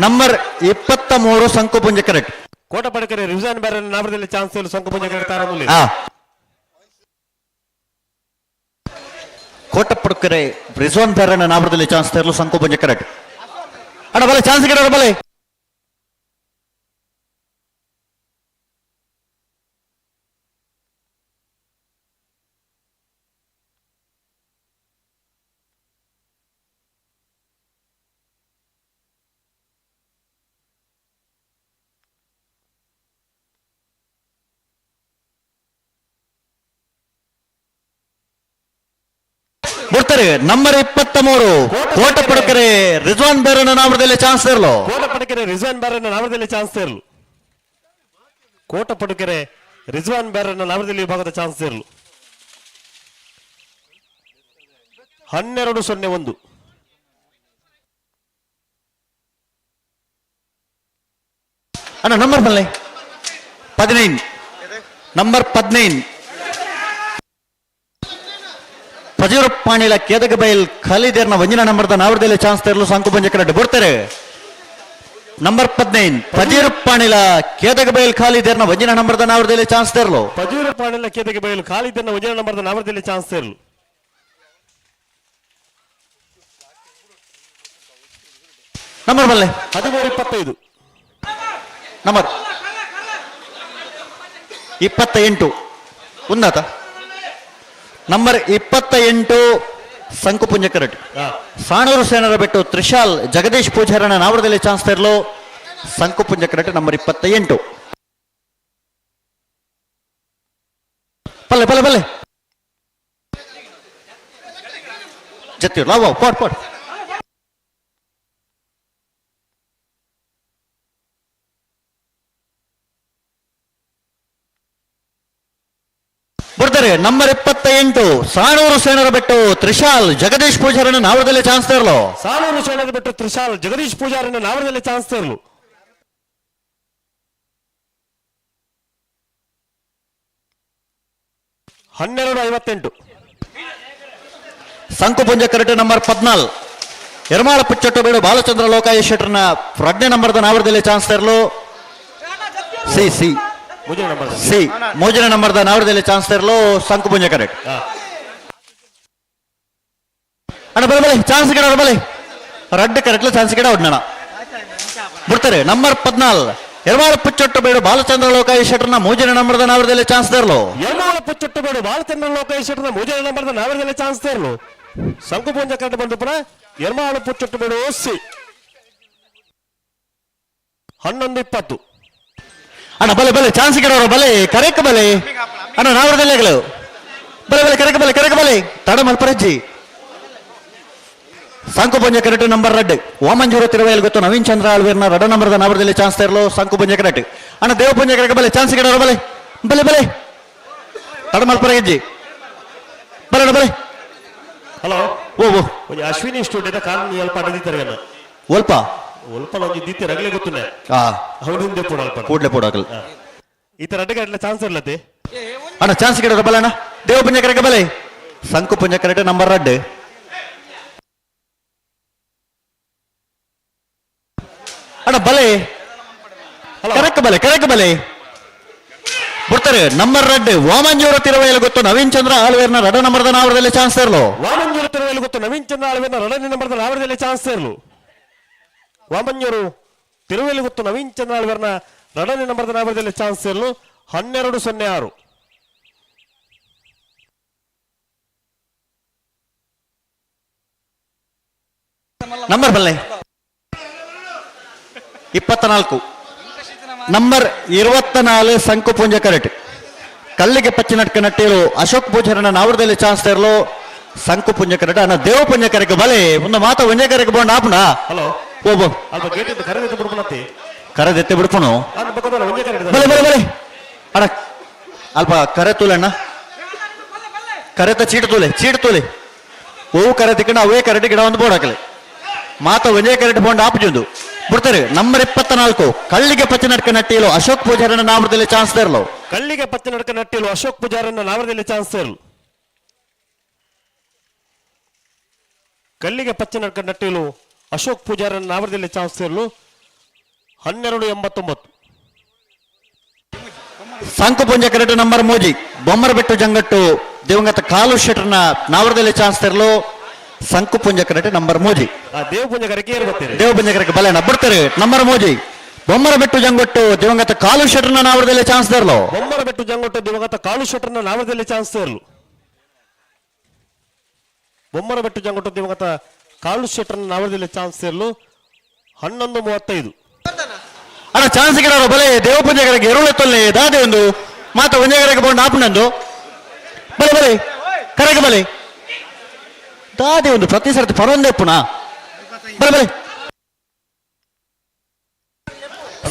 Speaker 9: ನಂಬರ್ 23 ಸಂಕುಪುಂಜ ಕರೆಕ್ಟ್.
Speaker 12: ಕೋಟಪಡಕರೆ ರಿವಿಸನ್ ಬೇರೆ ನಾಮದಲ್ಲಿ ಚಾನ್ಸ್ ಇಲ್ಲ ಸಂಕುಪುಂಜ ಕರೆಕ್ಟ್ ತಾರಮುಲಿ.
Speaker 9: ಕೋಟಪಡಕರೆ ರಿಜ್ವಾನ್ ಬೇರೆ ನಾಮದಲ್ಲಿ ಚಾನ್ಸ್ ತರಲು ಸಂಕುಪುಂಜ ಕರೆಕ್ಟ್. ಅಣ್ಣ ಬಲೆ ಚಾನ್ಸ್ ಗಿಡ ಬಲೆ. ಬರ್ತಾರೆ ನಂಬರ್ 23 ಕೋಟಪಡಕರೆ ರಿಜ್ವಾನ್ ಬೇರನ ನಾಮದಲ್ಲಿ ಚಾನ್ಸ್ ಇರಲು.
Speaker 12: ಕೋಟಪಡಕೆರೆ ರಿಜ್ವಾನ್ ಬೇರನ ನಾಮದಲ್ಲಿ ಚಾನ್ಸ್ ಇರಲು. ಕೋಟಪಡಕೆರೆ ರಿಜ್ವಾನ್ ಬೇರನ ನಾಮದಲ್ಲಿ ವಿಭಾಗದ ಚಾನ್ಸ್ ಇರಲು. 12:01.
Speaker 9: ಅಣ್ಣ ನಂಬರ್ ಬಲ್ಲೆ 15 ನಂಬರ್ 15 ಪಜೀರಪ್ಪಾಣಿಲ ಕೇದಗಬೈಲ್ ಖಾಲಿದೇರ್ನ ಒಂಜಿನ ನಂಬರ್ದ ನಾವರದಲ್ಲಿ ಚಾನ್ಸ್ ತರಲು ಸಂಕುಪಂಜ ಕರೆಕ್ಟ್ ಬರ್ತಾರೆ. ನಂಬರ್ 15 ಪಜೀರಪ್ಪಾಣಿಲ ಕೇದಗಬೈಲ್ ಖಾಲಿದೇರ್ನ ಒಂಜಿನ ನಂಬರ್ದ ನಾವರದಲ್ಲಿ ಚಾನ್ಸ್ ತರಲು.
Speaker 12: ಪಜೀರಪ್ಪಾಣಿಲ ಕೇದಗಬೈಲ್ ಖಾಲಿದೇರ್ನ ಒಂಜಿನ ನಂಬರ್ದ ನಾವರದಲ್ಲಿ ಚಾನ್ಸ್ ತರಲು.
Speaker 9: ನಂಬರ್ ಬಲ್ಲೆ
Speaker 12: 13:25.
Speaker 9: ನಂಬರ್ 28 ಉನ್ನತ ನಂಬರ್ 28 ಸಂಕುಪುಂಜ ಕರೆಕ್ಟ್. ಸಾಣೂರು ಸೇನರ ಬೆಟ್ಟು ತ್ರಿಶಾಲ್ ಜಗದೀಶ್ ಪೂಜಾರನ ನಾವರದಲ್ಲಿ ಚಾನ್ಸ್ ತರಲು ಸಂಕುಪುಂಜ ಕರೆಕ್ಟ್ ನಂಬರ್ 28. ಪಲ್ಲೆ ಪಲ್ಲೆ ಪಲ್ಲೆ ಜತ್ತಿ ಲಾವ್ ಪೋಟ್ ಪೋಟ್. ಬರ್ತಾರೆ ನಂಬರ್ 28 ಸಾಣೂರು ಸೇನರ ಬೆಟ್ಟು ತ್ರಿಶಾಲ್ ಜಗದೀಶ್ ಪೂಜಾರನ ನಾವರದಲ್ಲಿ ಚಾನ್ಸ್ ತರಲು.
Speaker 12: ಸಾಣೂರು ಸೇನರ ಬೆಟ್ಟು ತ್ರಿಶಾಲ್ ಜಗದೀಶ್ ಪೂಜಾರನ ನಾವರದಲ್ಲಿ ಚಾನ್ಸ್ ತರಲು. 12:58.
Speaker 9: ಸಂಕುಪುಂಜ ಕರೆಕ್ಟ್ ನಂಬರ್ 14 ಎರ್ಮಾಳ ಪುಚ್ಚಟ್ಟು ಬೇಡು ಬಾಲಚಂದ್ರ ಲೋಕಾಯ ಶೆಟ್ಟರ್ನ ಪ್ರಜ್ಞೆ ನಂಬರ್ದ ನಾವರದಲ್ಲಿ ಚಾನ್ಸ್ ತರಲು. C C C ಮೋಜಿನ ನಂಬರ್ದ ನಾವರದಲ್ಲಿ ಚಾನ್ಸ್ ತರಲು ಸಂಕುಪುಂಜ ಕರೆಕ್ಟ್. ಅಣ್ಣ ಬಲೆ ಬಲೆ ಚಾನ್ಸ್ ಗಿಡ ಬಲೆ ರಡ್ಡು ಕರೆಕ್ಟ್ ಚಾನ್ಸ್ ಗಿಡ ಒಡ್ನಣ ಬಿಡ್ತಾರೆ. ನಂಬರ್ 14 ಎರ್ಮಾಳ ಪುಚ್ಚೊಟ್ಟು ಬೇಡು ಬಾಲಚಂದ್ರ ಲೋಕಾಯ ಶೆಟ್ಟರ್ನ ಮೋಜಿನ ನಂಬರ್ದ ನಾವರದಲ್ಲಿ ಚಾನ್ಸ್ ತರಲು.
Speaker 12: ಎರ್ಮಾಳ ಪುಚ್ಚೊಟ್ಟು ಬೇಡು ಬಾಲಚಂದ್ರ ಲೋಕಾಯ ಶೆಟ್ಟರ್ನ ಮೋಜಿನ ನಂಬರ್ದ ನಾವರದಲ್ಲಿ ಚಾನ್ಸ್ ತರಲು. ಸಂಕುಪುಂಜ ಕರೆಕ್ಟ್ ಬಂದು ಪುನಃ ಎರ್ಮಾಳ ಪುಚ್ಚೊಟ್ಟು ಬೇಡು ಸಿ. 11:20.
Speaker 9: ಅಣ್ಣ ಬಲೆ ಬಲೆ ಚಾನ್ಸ್ ಗಿಡವರು ಬಲೆ ಕರೆಕ್ ಬಲೆ ಅಣ್ಣ ನಾವರದಲ್ಲಿ ಬಲೆ ಬಲೆ ಕರೆಕ್ ಬಲೆ ಕರೆಕ್ ಬಲೆ ತಡ ಮಲ್ಪರಜ್ಜಿ. ಸಂಕುಪುಂಜ ಕರೆಕ್ಟ್ ನಂಬರ್ ರಡ್ಡು ವಾಮಂಜೂರು ತಿರುವೈಲ್ ಗೊತ್ತು ನವೀನ್ ಚಂದ್ರ ಆಳ್ವೀರ್ನ ರಡ ನಂಬರ್ದ ನಾವರದಲ್ಲಿ ಚಾನ್ಸ್ ತರಲು ಸಂಕುಪುಂಜ ಕರೆಕ್ಟ್. ಅಣ್ಣ ದೇವಪುಂಜ ಕರೆಕ್ ಬಲೆ ಚಾನ್ಸ್ ಗಿಡವರು ಬಲೆ ಬಲೆ ಬಲೆ ತಡ ಮಲ್ಪರಜ್ಜಿ ಬಲೆ ಅಣ್ಣ ಬಲೆ.
Speaker 12: ಹಲೋ.
Speaker 9: ಓ ಓ
Speaker 12: ಅಶ್ವಿನಿ ಸ್ಟುಡಿಯೋದ ಕಾನೂನು ಅಲ್ಪ ದೀತಾರೆ.
Speaker 9: ಒಲ್ಪ
Speaker 12: ಒಲ್ಪ ಒಂಜಿ ದೀತೆ ರಗಲೆ ಗೊತ್ತುನೆ. ಹೌದು ಪೋಡ ಅಲ್ಪ
Speaker 9: ಕೂಡ್ಲೆ ಪೋಡಾಕಲ್
Speaker 12: ಈ ತರ ಅಡ್ಡ ಗಂಟೆ ಚಾನ್ಸ್ ಇರ್ಲತ್ತೆ.
Speaker 9: ಅಣ್ಣ ಚಾನ್ಸ್ ಗಿಡದ ಬಲೆ ಅಣ್ಣ ದೇವಪುಂಜ ಕರೆಕ್ ಬಲೆ ಸಂಕುಪುಂಜ ಕರೆಕ್ಟ್ ನಂಬರ್ ರಡ್ಡು. ಅಣ್ಣ ಬಲೆ ಕರೆಕ್ ಬಲೆ ಕರೆಕ್ ಬಲೆ ಬರ್ತಾರೆ ನಂಬರ್ ರಡ್ಡು ವಾಮಂಜೂರ ತಿರುವೈಲ್ ಗೊತ್ತು ನವೀನ್ ಚಂದ್ರ ಆಳ್ವೇರ್ನ ರಡ ನಂಬರ್ದ ನಾವರದಲ್ಲಿ ಚಾನ್ಸ್ ತರಲು.
Speaker 12: ವಾಮಂಜೂರ ತಿರುವೈಲ್ ಗೊತ್ತು ನವೀನ್ ಚಂದ್ರ ಆಳ್ವೇರ್ನ ರಡ ನಂಬರ್ದ ನಾವರದಲ್ಲಿ ಚಾನ್ಸ್ ತರಲು. ವಾಮಂಜೂರು ತಿರುವೈಲ್ ಗೊತ್ತು ನವೀನ್ ಚಂದ್ರ ಆಳ್ವೇರ್ನ ರಡನೇ ನಂಬರ್ದ ನಾವರದಲ್ಲಿ ಚಾನ್ಸ್ ತರಲು. 12:06.
Speaker 9: ನಂಬರ್ ಬಲ್ಲೆ 24 ನಂಬರ್ 24 ಸಂಕುಪುಂಜ ಕರೆಕ್ಟ್. ಕಲ್ಲಿಗೆ ಪಚ್ಚಿನಟ್ಕ ನಟ್ಟೇಳು ಅಶೋಕ್ ಪೂಜಾರನ ನಾವರದಲ್ಲಿ ಚಾನ್ಸ್ ತರಲು ಸಂಕುಪುಂಜ ಕರೆಕ್ಟ್. ಅಣ್ಣ ದೇವಪುಂಜ ಕರೆಕ್ ಬಲೆ ಒಂದು ಮಾತ ಒಂಜೆ ಕರೆಕ್ ಬೋಂಡ ಆಪುಣ.
Speaker 12: ಹಲೋ.
Speaker 9: ಓ
Speaker 12: ಅಲ್ಪ ಗೇಟ್ ಕರೆದೆತ್ತೆ ಬಿಡ್ಪುಣತಿ.
Speaker 9: ಕರೆದೆತ್ತೆ ಬಿಡ್ಪುಣು ಬಲೆ ಬಲೆ ಬಲೆ ಅಣ್ಣ ಅಲ್ಪ ಕರೆ ತೂಲಣ್ಣ, ಕರೆತ ಚೀಟ್ ತೂಲೆ, ಚೀಟ್ ತೂಲೆ. ಹೂವು ಕರೆ ತಿಕ್ಕಂಡು ಅವೇ ಕರೆಟ್ ಗಿಡ ಒಂದು ಬೋರ್ಡ್ ಹಾಕಲಿ. ಮಾತ ಒಂದೇ ಕರೆಟ್ ಬೋಂಡ್ ಆಪುಜೊಂದು ಬಿಡ್ತಾರೆ. ನಂಬರ್ 24 ಕಳ್ಳಿಗೆ ಪಚ್ಚ ನಡ್ಕ ನಟ್ಟಿಲು ಅಶೋಕ್ ಪೂಜಾರನ ನಾಮದಲ್ಲಿ ಚಾನ್ಸ್ ತರಲು.
Speaker 12: ಕಳ್ಳಿಗೆ ಪಚ್ಚ ನಡ್ಕ ನಟ್ಟಿಲು ಅಶೋಕ್ ಪೂಜಾರನ ನಾಮದಲ್ಲಿ ಚಾನ್ಸ್ ತರಲು. ಕಲ್ಲಿಗೆ ಪಚ್ಚ ನಡ್ಕ ನಟ್ಟಿಲು ಅಶೋಕ್ ಪೂಜಾರನ ನಾಮದಲ್ಲಿ ಚಾನ್ಸ್ ತರಲು. 12:89.
Speaker 9: ಸಂಕುಪುಂಜ ಕರೆಟ್ ನಂಬರ್ ಮೋಜಿ ಬೊಮ್ಮರಬೆಟ್ಟು ಜಂಗಟ್ಟು ದಿವಂಗತ ಕಾಲು ಶೆಟ್ಟರ್ನ ನಾವರದಲ್ಲಿ ಚಾನ್ಸ್ ತರಲು. ಸಂಕುಪುಂಜ ಕರೆಟ್ ನಂಬರ್ ಮೋಜಿ.
Speaker 12: ದೇವಪುಂಜ ಕರೆಕೆ ಬರ್ತೀರಿ.
Speaker 9: ದೇವಪುಂಜ ಕರೆಕೆ ಬಲೆನ ಬಿಡ್ತಾರೆ. ನಂಬರ್ ಮೋಜಿ ಬೊಮ್ಮರಬೆಟ್ಟು ಜಂಗೊಟ್ಟು ದಿವಂಗತ ಕಾಲು ಶೆಟ್ಟರ್ನ ನಾವರದಲ್ಲಿ ಚಾನ್ಸ್ ತರಲು.
Speaker 12: ಬೊಮ್ಮರಬೆಟ್ಟು ಜಂಗೊಟ್ಟು ದಿವಂಗತ ಕಾಲು ಶೆಟ್ಟರ್ನ ನಾವರದಲ್ಲಿ ಚಾನ್ಸ್ ತರಲು. ಬೊಮ್ಮರಬೆಟ್ಟು ಜಂಗೊಟ್ಟು ದಿವಂಗತ ಕಾಲು ಶೆಟ್ಟರ್ನ ನಾವರದಲ್ಲಿ ಚಾನ್ಸ್ ತರಲು. 11:35.
Speaker 9: ಅಣ್ಣ ಚಾನ್ಸ್ ಗಿಡರು ಬಲೆ ದೇವಪುಂಜಗರಿಗೆ ಎರುಳೆ ತೊಲ್ಲೆ ದಾದೆ ಒಂದು ಮಾತ ಒಂಜಗರಿಗೆ ಬೋಂಡ್ ಆಪುನಂದು ಬಲೆ ಬಲೆ ಕರೆಗೆ ಬಲೆ ದಾದೆ ಒಂದು ಪ್ರತಿ ಸರ್ತಿ ಪರೊಂದೆ ಪುನಃ ಬಲೆ ಬಲೆ.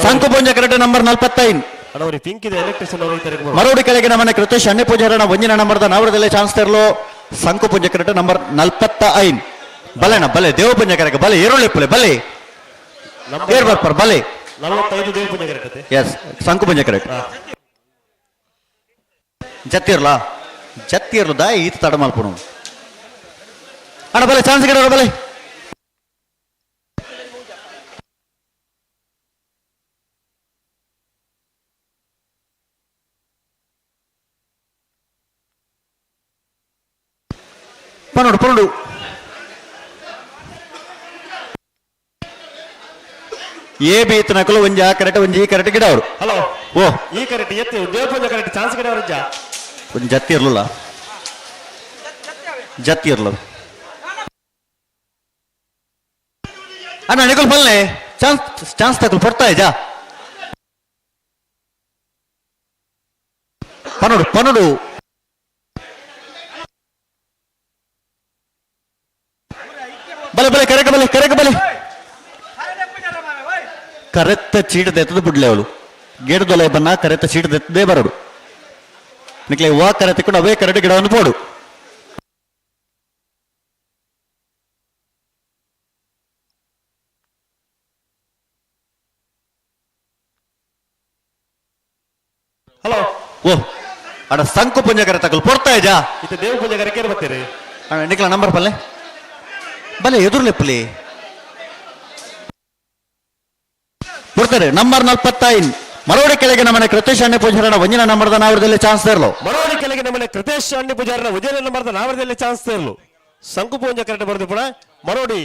Speaker 9: ಸಂಕುಪುಂಜ ಕರೆಕ್ಟ್ ನಂಬರ್ 45. ಮರೋಡಿ ಕೆಳಗೆ ನಮ್ಮನೆ ಕೃತೇಶ್ ಅಣ್ಣೆ ಪೂಜಾರಣ ಒಂಜಿನ ನಂಬರ್ದ ನಾವರದಲ್ಲೇ ಚಾನ್ಸ್ ತರಲು. ಸಂಕುಪುಂಜ ಕರೆಕ್ಟ್ ನಂಬರ್ 45. ಬಲೆಣ ಬಲೆ ದೇವಪುಂಜ ಕರೆಗೆ ಬಲೆ ಎರುಳೆ ಪುಲೆ ಬಲೆ ಏರ್ ಬರ್ಪರ್ ಬಲೆ.
Speaker 12: 45 ದೇವಪುಂಜ ಕರೆಕ್ಟ್.
Speaker 9: ಎಸ್ ಸಂಕುಪುಂಜ ಕರೆಕ್ಟ್. ಜತ್ತಿರ್ಲಾ ಜತ್ತಿರ್ಲು ದಾಯಿ ಈತ ತಡ ಮಲ್ಪುನು. ಅಣ್ಣ ಬಲೆ ಚಾನ್ಸ್ ಗಿಡ ಬಲೆ. ಪನ್ನೊಂಡು ಪನ್ನೊಂಡು ಎ ಬಿ ತನಕಲು ಒಂಜಿ ಆ ಕರೆಕ್ಟ್ ಒಂಜಿ ಈ ಕರೆಕ್ಟ್ ಗಿಡ ಅವರು.
Speaker 12: ಹಲೋ
Speaker 9: ಓ
Speaker 12: ಈ ಕರೆಕ್ಟ್ ಎತ್ತಿ ದೇವಪುಂಜ ಕರೆಕ್ಟ್ ಚಾನ್ಸ್ ಗಿಡ ಅವರು.
Speaker 9: ಒಂಜಿ ಜತ್ತಿ ಇರ್ಲಿಲ್ಲ ಜತ್ತಿ ಇರ್ಲ ಅಣ್ಣ ನಿಕಲ್ ಬಲ್ಲೆ ಚಾನ್ಸ್ ಚಾನ್ಸ್ ತಕಲ್ ಪಡ್ತಾ ಇದ್ಯಾ. ಪನ್ನೊಂಡು ಪನ್ನೊಂಡು ಬಲೆ ಬಲೆ ಕರೆಕ ಬಲೆ ಕರೆಕ ಬಲೆ. ಕರೆತ್ತ ಚೀಟದ ಎತ್ತದ ಬಿಡ್ಲೆ ಅವಳು ಗೇಡದೊಲೆ ಬನ್ನ ಕರೆತ್ತ ಚೀಟದ ಎತ್ತದೇ ಬರಡು. ನಿಕ್ಲೆ ವಾ ಕರೆ ತಿಕ್ಕೊಂಡು ಅವೇ ಕರೆಟ್ ಗಿಡವನ್ನು ಪೋಡು.
Speaker 12: ಹಲೋ
Speaker 9: ಓ ಅಡ ಸಂಕು ಪುಂಜ ಕರೆ ತಕಲ್ ಪೊರ್ತಾ ಇದ್ಯಾ.
Speaker 12: ಇದು ದೇವ ಪುಂಜ ಕರೆಕೆ ಬರ್ತೀರಿ.
Speaker 9: ಅಣ್ಣ ನಿಕ್ಲ ನಂಬರ್ ಪಲ್ಲೆ ಬಲೆ ಎದುರ್ಲೆಪ್ಪಲಿ ಬಿಡ್ತಾರೆ. ನಂಬರ್ 45 ಮರೋಡಿ ಕೆಳಗೆ ನಮ್ಮನೆ ಕೃತೇಶ್ ಅಣ್ಣೆ ಪೂಜಾರನ ಒಂಜಿನ ನಂಬರ್ದ ನಾವರದಲ್ಲಿ ಚಾನ್ಸ್ ತರಲು.
Speaker 12: ಮರೋಡಿ ಕೆಳಗೆ ನಮ್ಮನೆ ಕೃತೇಶ್ ಅಣ್ಣೆ ಪೂಜಾರನ ಒಂಜಿನ ನಂಬರ್ದ ನಾವರದಲ್ಲಿ ಚಾನ್ಸ್ ತರಲು. ಸಂಕು ಪೂಂಜ ಕರೆಕ್ಟ್ ಬರೆದು ಪುಣ ಮರೋಡಿ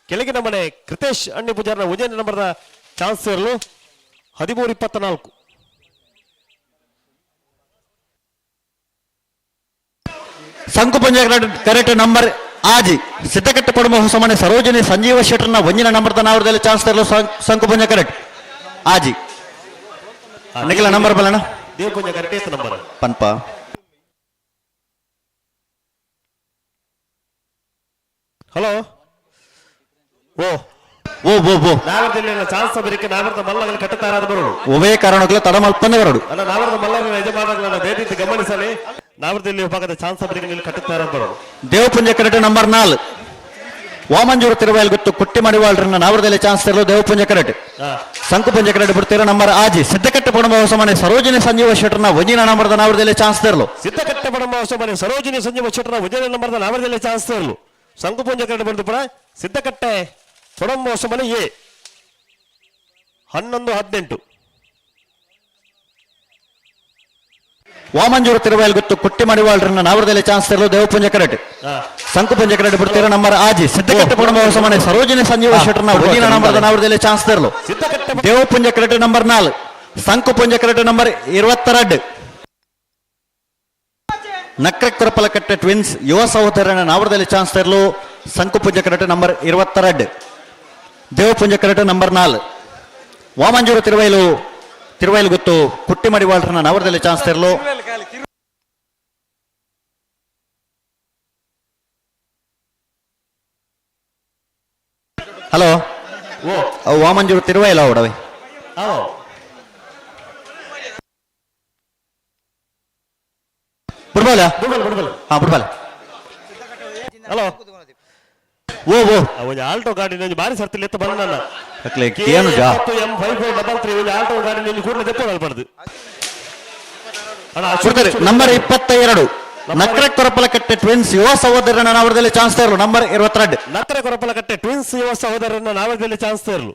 Speaker 12: ಕೆಳಗೆ ನಮ್ಮನೆ ಕೃತೇಶ್ ಅಣ್ಣೆ ಪೂಜಾರನ ಒಂಜಿನ ನಂಬರ್ದ ಚಾನ್ಸ್ ತರಲು. 13:24.
Speaker 9: ಸಂಕು ಪೂಂಜ ಕರೆಕ್ಟ್ ನಂಬರ್ ಆಜಿ ಸಿದ್ದಕಟ್ಟೆ ಪಡುಮ ಹೊಸಮನೆ ಸರೋಜಿನಿ ಸಂಜೀವ ಶೆಟ್ಟರ್ನ ಒಂಜಿನ ನಂಬರ್ದ ನಾವರದಲ್ಲಿ ಚಾನ್ಸ್ ತರಲು. ಸಂಕು ಪೂಂಜ ಕರೆಕ್ಟ್ ಆಜಿ ನಿಖಿಲ ನಂಬರ್ ಬಲಣ್ಣ
Speaker 12: ದೇವಪುಂಜ ಕರೆಕ್ಟ್ ನಂಬರ್
Speaker 9: ಪನ್ಪ.
Speaker 12: ಹಲೋ ಓ
Speaker 9: ಓ ಓ ಓ
Speaker 12: ನಾವರದಲ್ಲಿ ಚಾನ್ಸ್ ಬರಿಕೆ ನಾವರದ ಮಲ್ಲಗಲ್ ಕಟ್ಟತಾರಾದ ಬರೋಡು.
Speaker 9: ಒವೇ ಕಾರಣಕ್ಕೂ ತಡ ಮಲ್ಪನೆ ಬರೋಡು.
Speaker 12: ಅಲ್ಲ ನಾವರದ ಮಲ್ಲಗಲ ಯಜಮಾನಗಳನ್ನ ದಯವಿಟ್ಟು ಗಮನಿಸಲಿ. ನಾವರದಲ್ಲಿ ವಿಭಾಗದ ಚಾನ್ಸ್ ಬರಿಕೆ ನೀವು ಕಟ್ಟುತ್ತಾರ ಬರೋಡು.
Speaker 9: ದೇವಪುಂಜ ಕರೆಕ್ಟ್ ನಂಬರ್ 4 ವಾಮಂಜೂರು ತಿರುವೈಲ್ ಗೊತ್ತು ಕುಟ್ಟಿ ಮಡಿವಾಳ್ರನ್ನ ನಾವರದಲ್ಲಿ ಚಾನ್ಸ್ ತರಲು. ದೇವಪುಂಜ ಕರೆಕ್ಟ್ ಸಂಕುಪುಂಜ ಕರೆಕ್ಟ್ ಬಿಡ್ತೀರ ನಂಬರ್ ಆಜಿ ಸಿದ್ದಕಟ್ಟೆ ಪಡಂಬ ಹೊಸಮನೆ ಸರೋಜಿನಿ ಸಂಜೀವ ಶೆಟ್ಟರ್ನ ಒಂಜಿನ ನಂಬರ್ದ ನಾವರದಲ್ಲಿ ಚಾನ್ಸ್ ತರಲು.
Speaker 12: ಸಿದ್ದಕಟ್ಟೆ ಪಡಂಬ ಹೊಸಮನೆ ಸರೋಜಿನಿ ಸಂಜೀವ ಶೆಟ್ಟರ್ನ ಒಂಜಿನ ನಂಬರ್ದ ನಾವರದಲ್ಲಿ ಚಾನ್ಸ್ ತರಲು. ಸಂಕುಪುಂಜ ಕರೆಕ್ಟ್ ಬಂದು ಪಡ ಸಿದ್ದಕಟ್ಟೆ ಪಡಂಬ ಹೊಸಮನೆ ಎ 11:18.
Speaker 9: ವಾಮಂಜೂರು ತಿರುವೈಲ್ ಗೊತ್ತು ಕುಟ್ಟಿ ಮಡಿವಾಳ್ರನ್ನ ನಾವರದಲ್ಲಿ ಚಾನ್ಸ್ ತರಲು. ದೇವಪುಂಜ ಕರೆಕ್ಟ್ ಸಂಕುಪುಂಜ ಕರೆಕ್ಟ್ ಬಿಡ್ತೀರ ನಂಬರ್ ಆಜಿ ಸಿದ್ದಕಟ್ಟೆ ಪಡಂಬ ಹೊಸಮನೆ ಸರೋಜಿನಿ ಸಂಜೀವ ಶೆಟ್ಟರ್ನ ಒಂಜಿನ ನಂಬರ್ದ ನಾವರದಲ್ಲಿ ಚಾನ್ಸ್ ತರಲು. Devapunja correct number 4 Shankupunja correct number 22 ನಕ್ರ ಕೊರಪಲಕಟ್ಟೆ ಟ್ವಿನ್ಸ್ ಯುವ ಸಹೋದರನ ನಾವರದಲ್ಲಿ ಚಾನ್ಸ್ ತರಲು. ಸಂಕುಪುಂಜ correct number 22 Devapunja correct number 4 Vamanjooru Thiruvailu Thiruvailu Guttu Kutti ಮಡಿವಾಳ್ರನ್ನ ನಾವರದಲ್ಲಿ ಚಾನ್ಸ್ ತರಲು. ಹಲೋ ವಾಮಂಜೂರು ತಿರುವೈಲ ಅವಡವೆ. ಬುಡ್ಬಾಲ
Speaker 12: ಬುಡ್ಬಲ್ ಬುಡ್ಬಲ್.
Speaker 9: ಹಾ, ಬುಡ್ಬಾಲ.
Speaker 12: ಹಲೋ.
Speaker 9: ಓ ಓ.
Speaker 12: ಒಂಜಿ ಆಲ್ಟೋ ಗಾಡಿ ಒಂಜಿ ಬಾರಿ ಸರ್ತಿ ಲೆತ್ತ ಬಂದ ನನ್ನ.
Speaker 9: ಅಕ್ಲೆ ಏನು ಜಾ
Speaker 12: M 5433 ಒಂಜಿ ಆಲ್ಟೋ ಗಾಡಿ ಒಂಜಿ ಕೂಡಲೇ ದೆಪ್ಪು ಅಲ್ಪಡ್ದು.
Speaker 9: ಕೊಡ್ತಾರೆ. ನಂಬರ್ 22 ನಕ್ರೆ ಕೊರಪಲಕಟ್ಟೆ ಟ್ವಿನ್ಸ್ ಯುವ ಸಹೋದರನ ನಾವರದಲ್ಲಿ ಚಾನ್ಸ್ ತೇರಲು ನಂಬರ್ 22.
Speaker 12: ನಕ್ರೆ ಕೊರಪಲಕಟ್ಟೆ ಟ್ವಿನ್ಸ್ ಯುವ ಸಹೋದರನ ನಾವರದಲ್ಲಿ ಚಾನ್ಸ್ ತೇರಲು.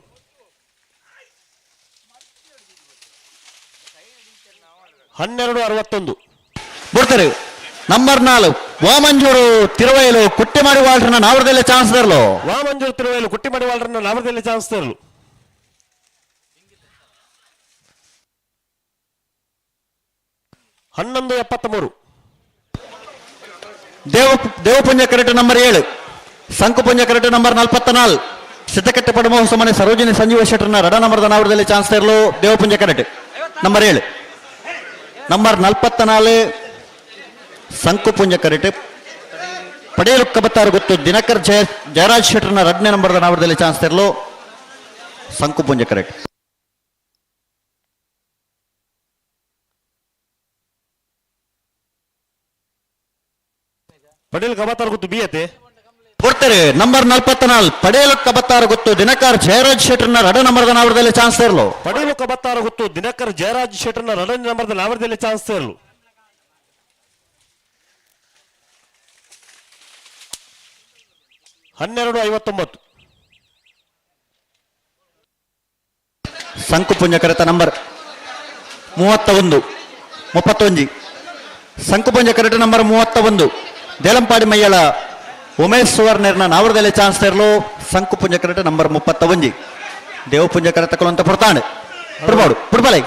Speaker 12: 12:61.
Speaker 9: ಬಿಡ್ತಾರೆ. ನಂಬರ್ 4 ವಾಮಂಜೂರು ತಿರುವೈಲು ಕುಟ್ಟಿಮಾಡಿ ವಾಲ್ರನ ನಾವರದಲ್ಲಿ ಚಾನ್ಸ್ ತೇರಲು.
Speaker 12: ವಾಮಂಜೂರು ತಿರುವೈಲು ಕುಟ್ಟಿಮಾಡಿ ವಾಲ್ರನ ನಾವರದಲ್ಲಿ ಚಾನ್ಸ್ ತೇರಲು. 11:73.
Speaker 9: Devapunja correct number 7, Shankupunja correct number 44, Siddakatte Padama Hosamane Sarojini Sanjeeva ಶೆಟ್ಟರ್ನ ರಡ ನಂಬರ್ದ ನಾವರದಲ್ಲಿ ಚಾನ್ಸ್ ತೇರಲು Devapunja correct number 7. Number 44 Shankupunja correct ಪಡೆಯಲು ಕಬತ್ತಾರು ಗೊತ್ತು ದಿನಕರ್ ಜಯರಾಜ್ ಶೆಟ್ಟರ್ನ 2ನೇ ನಂಬರ್ದ ನಾವರದಲ್ಲಿ ಚಾನ್ಸ್ ತೇರಲು ಸಂಕುಪುಂಜ ಕರೆಕ್ಟ್.
Speaker 12: ಪಟೇಲ್ ಕಬತ್ತಾರ್ ಗೊತ್ತು ಬಿ ಅತೆ
Speaker 9: ಕೊಡ್ತಾರೆ. ನಂಬರ್ 44 ಪಡೇಲು ಕಬತ್ತಾರು ಗೊತ್ತು ದಿನಕರ್ ಜಯರಾಜ್ ಶೆಟ್ಟರ್ನ 2 ನಂಬರ್ದ ನಾವರದಲ್ಲಿ ಚಾನ್ಸ್ ತೇರಲು.
Speaker 12: ಪಡೇಲು ಕಬತ್ತಾರು ಗೊತ್ತು ದಿನಕರ್ ಜಯರಾಜ್ ಶೆಟ್ಟರ್ನ 2 ನಂಬರ್ದ ನಾವರದಲ್ಲಿ ಚಾನ್ಸ್ ತೇರಲು. 12:59.
Speaker 9: ಸಂಕುಪುಂಜ ಕರೆತ ನಂಬರ್ 31 31 ಸಂಕುಪುಂಜ ಕರೆಟ ನಂಬರ್ 31 ದೇಲಂಪಾಡಿ ಮಯ್ಯಳ ಉಮೇಶ್ ಸುವರ್ಣರ್ನ ನಾವರದಲ್ಲಿ ಚಾನ್ಸ್ ತೇರಲು ಸಂಕುಪುಂಜ ಕರೆಟ ನಂಬರ್ 31 ದೇವಪುಂಜ ಕರೆತ ಕೊಲಂತ ಪುರ್ತಾಣೆ ಪುಡ್ಬಾಡು ಪುಡ್ಬಾಲೆ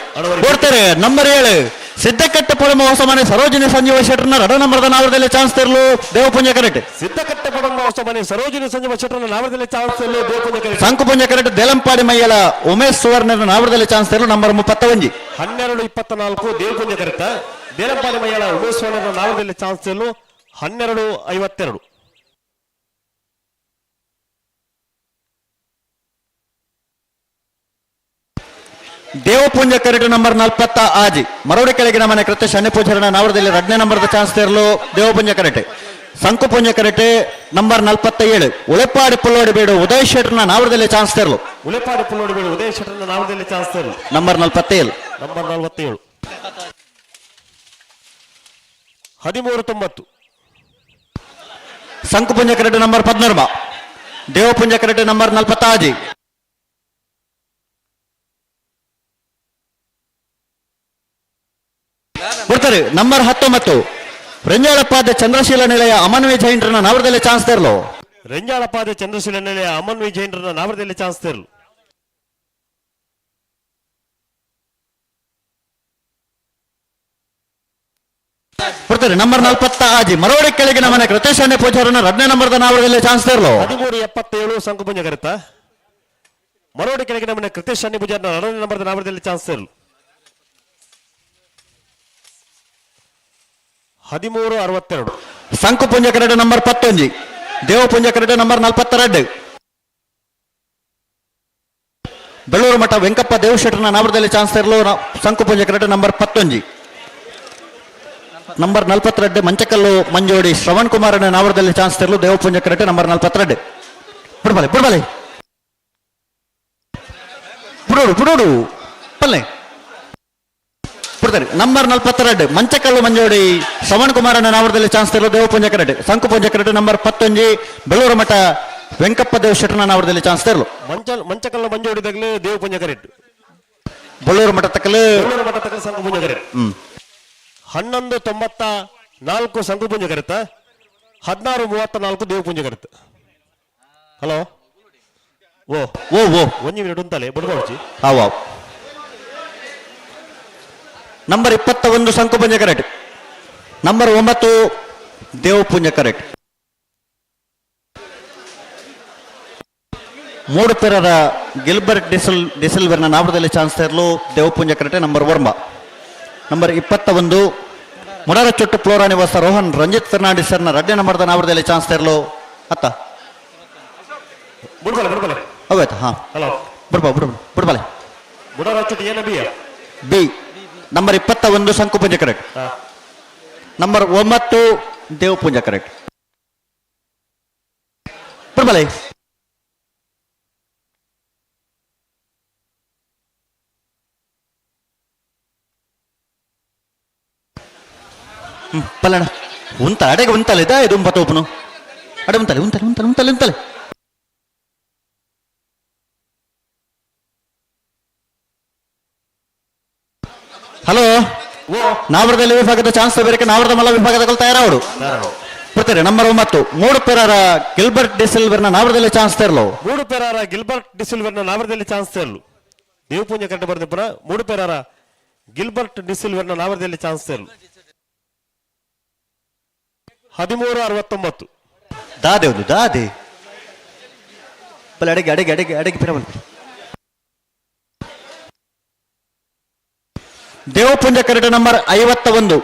Speaker 9: ಕೊಡ್ತಾರೆ. ನಂಬರ್ 7 ಸಿದ್ದಕಟ್ಟೆ ಪೊಡಮ ಹೊಸಮನೆ ಸರೋಜಿನಿ ಸಂಜೀವ ಶೆಟ್ಟರ್ನ 2 ನಂಬರ್ದ ನಾವರದಲ್ಲಿ ಚಾನ್ಸ್ ತೇರಲು ದೇವಪುಂಜ ಕರೆಟ್.
Speaker 12: ಸಿದ್ದಕಟ್ಟೆ ಪೊಡಮ ಹೊಸಮನೆ ಸರೋಜಿನಿ ಸಂಜೀವ ಶೆಟ್ಟರ್ನ ನಾವರದಲ್ಲಿ ಚಾನ್ಸ್ ತೇರಲು ದೇವಪುಂಜ ಕರೆಟ್.
Speaker 9: ಸಂಕುಪುಂಜ ಕರೆಟ್ ದೇಲಂಪಾಡಿ ಮಯ್ಯಳ ಉಮೇಶ್ ಸುವರ್ಣರ್ನ ನಾವರದಲ್ಲಿ ಚಾನ್ಸ್ ತೇರಲು ನಂಬರ್ 31.
Speaker 12: 12:24 ದೇವಪುಂಜ ಕರೆತ ದೇಲಂಪಾಡಿ ಮಯ್ಯಳ ಉಮೇಶ್ ಸುವರ್ಣರ್ನ ನಾವರದಲ್ಲಿ ಚಾನ್ಸ್ ತೇರಲು 12:52.
Speaker 9: ದೇವಪುಂಜ ಕರೆಟ್ ನಂಬರ್ 46 ಮರೋಡಿ ಕೆಳಗಿನ ಮನೆ ಕೃತ್ಯ ಶನಿ ಪೂಜಾರನ ನಾವರದಲ್ಲಿ 2ನೇ ನಂಬರ್ದ ಚಾನ್ಸ್ ತೇರಲು ದೇವಪುಂಜ ಕರೆಟೆ. ಸಂಕುಪುಂಜ ಕರೆಟೆ ನಂಬರ್ 47 ಉಳೆಪಾಡಿ ಪುಲ್ಲೋಡಿ ಬೇಡು ಉದಯ್ ಶೆಟ್ಟರ್ನ ನಾವರದಲ್ಲಿ ಚಾನ್ಸ್ ತೇರಲು.
Speaker 12: ಉಳೆಪಾಡಿ ಪುಲ್ಲೋಡಿ ಬೇಡು ಉದಯ್ ಶೆಟ್ಟರ್ನ ನಾವರದಲ್ಲಿ ಚಾನ್ಸ್ ತೇರಲು.
Speaker 9: ನಂಬರ್ 47.
Speaker 12: ನಂಬರ್ 47. 13:90.
Speaker 9: ಸಂಕುಪುಂಜ ಕರೆಟೆ ನಂಬರ್ 13 ದೇವಪುಂಜ ಕರೆಟೆ ನಂಬರ್ 46. ಬರ್ತಾರೆ. ನಂಬರ್ 19 ರೆಂಜಾಳಪಾದ ಚಂದ್ರಶೀಲ ನಿಲಯ ಅಮನ್ವಿ ಜೈನ್ರನ್ನ ನಾವರದಲ್ಲಿ ಚಾನ್ಸ್ ತೇರಲು.
Speaker 12: ರೆಂಜಾಳಪಾದ ಚಂದ್ರಶೀಲ ನಿಲಯ ಅಮನ್ವಿ ಜೈನ್ರನ್ನ ನಾವರದಲ್ಲಿ ಚಾನ್ಸ್ ತೇರಲು.
Speaker 9: ಬರ್ತಾರೆ. ನಂಬರ್ 46 ಮರೋಡಿ ಕೆಳಗಿನ ಮನೆ ಕೃತೇಶಾನ್ಯ ಪೂಜಾರನ 2ನೇ ನಂಬರ್ದ ನಾವರದಲ್ಲಿ ಚಾನ್ಸ್ ತೇರಲು.
Speaker 12: 13:77 ಸಂಕುಪುಂಜ ಕರೆತ ಮರೋಡಿ ಕೆಳಗಿನ ಮನೆ ಕೃತೇಶಾನ್ಯ ಪೂಜಾರನ 2ನೇ ನಂಬರ್ದ ನಾವರದಲ್ಲಿ ಚಾನ್ಸ್ ತೇರಲು. 13:62.
Speaker 9: ಸಂಕುಪುಂಜ ಕರಡು ನಂಬರ್ 11 ದೇವಪುಂಜ ಕರಡು ನಂಬರ್ 42 ಬೆಳ್ಳೂರು ಮಠ ವೆಂಕಪ್ಪ ದೇವಶೆಟ್ಟರ್ನ ನಾವರದಲ್ಲಿ ಚಾನ್ಸ್ ತೇರಲು ಸಂಕುಪುಂಜ ಕರಡು ನಂಬರ್ 11 ನಂಬರ್ 42 ಮಂಚಕಲ್ಲು ಮಂಜೋಡಿ ಶ್ರವಣ್ ಕುಮಾರನ ನಾವರದಲ್ಲಿ ಚಾನ್ಸ್ ತೇರಲು ದೇವಪುಂಜ ಕರಟೆ ನಂಬರ್ 42. ಬಿಡ್ಬಾಲೆ ಬಿಡ್ಬಾಲೆ ಬಿಡೋಡು ಬಿಡೋಡು ಪಲ್ಲೆ ಬಿಡ್ತಾರೆ. ನಂಬರ್ 42 ಮಂಚಕಲ್ಲು ಮಂಜೋಡಿ ಶ್ರವಣ್ ಕುಮಾರನ ನಾವರದಲ್ಲಿ ಚಾನ್ಸ್ ತೇರಲು ದೇವಪುಂಜ ಕರಟೆ ಸಂಕುಪುಂಜ ಕರಟೆ ನಂಬರ್ 11 ಬೆಳ್ಳೂರು ಮಠ ವೆಂಕಪ್ಪ ದೇವಶೆಟ್ಟರ್ನ ನಾವರದಲ್ಲಿ ಚಾನ್ಸ್ ತೇರಲು.
Speaker 12: ಮಂಚಕಲ್ಲು ಮಂಜೋಡಿ ತಗಲು ದೇವಪುಂಜ ಕರೆಟ್.
Speaker 9: ಬೆಳ್ಳೂರು ಮಠ ತಕಲು
Speaker 12: ಬೆಳ್ಳೂರು ಮಠ ತಕಲು ಸಂಕುಪುಂಜ ಕರೆಟ್. 11:94 ಸಂಕುಪುಂಜ ಕರೆತ 16:34 ದೇವಪುಂಜ ಕರೆತ. ಹಲೋ ಓ
Speaker 9: ಓ ಓ
Speaker 12: ಒಂಜಿ ಮಿನಿಟ್ ಉಂತಲೆ ಬುಡ್ಕೋಚಿ.
Speaker 9: ಹಾವು ನಂಬರ್ 21 ಸಂಕುಪುಂಜ ಕರೆಟ್ ನಂಬರ್ 9 ದೇವಪುಂಜ ಕರೆಟ್. ಮೂಡುಪೆರರ ಗಿಲ್ಬರ್ಟ್ ಡಿಸೆಲ್ವರ್ನ ನಾವರದಲ್ಲಿ ಚಾನ್ಸ್ ತೇರಲು ದೇವಪುಂಜ ಕರೆಟೆ ನಂಬರ್ 9. ನಂಬರ್ 21 ಮುಡಾರಚೊಟ್ಟು ಫ್ಲೋರಾ ನಿವಾಸ ರೋಹನ್ ರಂಜಿತ್ ಫೆರ್ನಾಂಡಿಸ್ ಸರ್ನ 2ನೇ ನಂಬರ್ದ ನಾವರದಲ್ಲಿ ಚಾನ್ಸ್ ತೇರಲು. ಅತ್ತ
Speaker 12: ಬುಡ್ಬಲೆ ಬುಡ್ಬಲೆ
Speaker 9: ಅವೈತಾ ಹಾ
Speaker 12: ಹಲೋ
Speaker 9: ಬಿಡ್ಬಾ ಬಿಡು ಬಿಡ್ಬಲೆ
Speaker 12: ಮುಡಾರಚೊಟ್ಟು ಏನ B
Speaker 9: B number 21 Shankupunja correct. Number 9 Devapunja ಕರೆಕ್ಟ್ ಪ್ರಬಲೆ ಪಲ್ಲಣ ಉಂತ ಅಡೆಗೆ ಉಂತಲೆ ಇದ ಇದು ಒಂಬತ್ತು ಅಡೆ ಉಂತಲೆ ಉಂತಲೆ ಉಂತಲೆ ಉಂತಲೆ ಉಂತಲೆ ಹಲೋ ನಾವರದಲ್ಲಿ ವಿಭಾಗದ ಚಾನ್ಸ್ ಬೇರೆ ನಾವರದ ಮಲ್ಲ ವಿಭಾಗದ ತಯಾರಾವಡು ಬರ್ತಾರೆ ನಂಬರ್ 9 3 ಪೇರಾರ ಗಿಲ್ಬರ್ಟ್ ಡಿಸಿಲ್ವರ್ನ ನಾವರದಲ್ಲಿ ಚಾನ್ಸ್ ತರಲು
Speaker 12: 3 ಪೇರಾರ ಗಿಲ್ಬರ್ಟ್ ಡಿಸಿಲ್ವರ್ನ ನಾವರದಲ್ಲಿ ಚಾನ್ಸ್ ತರಲು ದೇವಪೂಂಜ ಕಂಡು ಬರೆದ 3 ಪೇರಾರ ಗಿಲ್ಬರ್ಟ್ ಡಿಸಿಲ್ವರ್ನ ನಾವರದಲ್ಲಿ ಚಾನ್ಸ್ ತರಲು 13:69
Speaker 9: ದಾದೆ ಒಂದು ದಾದೆ ಬಲೆ ಅಡಿಗೆ ಅಡಿಗೆ ಅಡಿಗೆ ಅಡಿಗೆ ಪಿರ ಬಲ್ಪಿ ದೇವಪುಂಜ ಕರಟ ನಂಬರ್ 51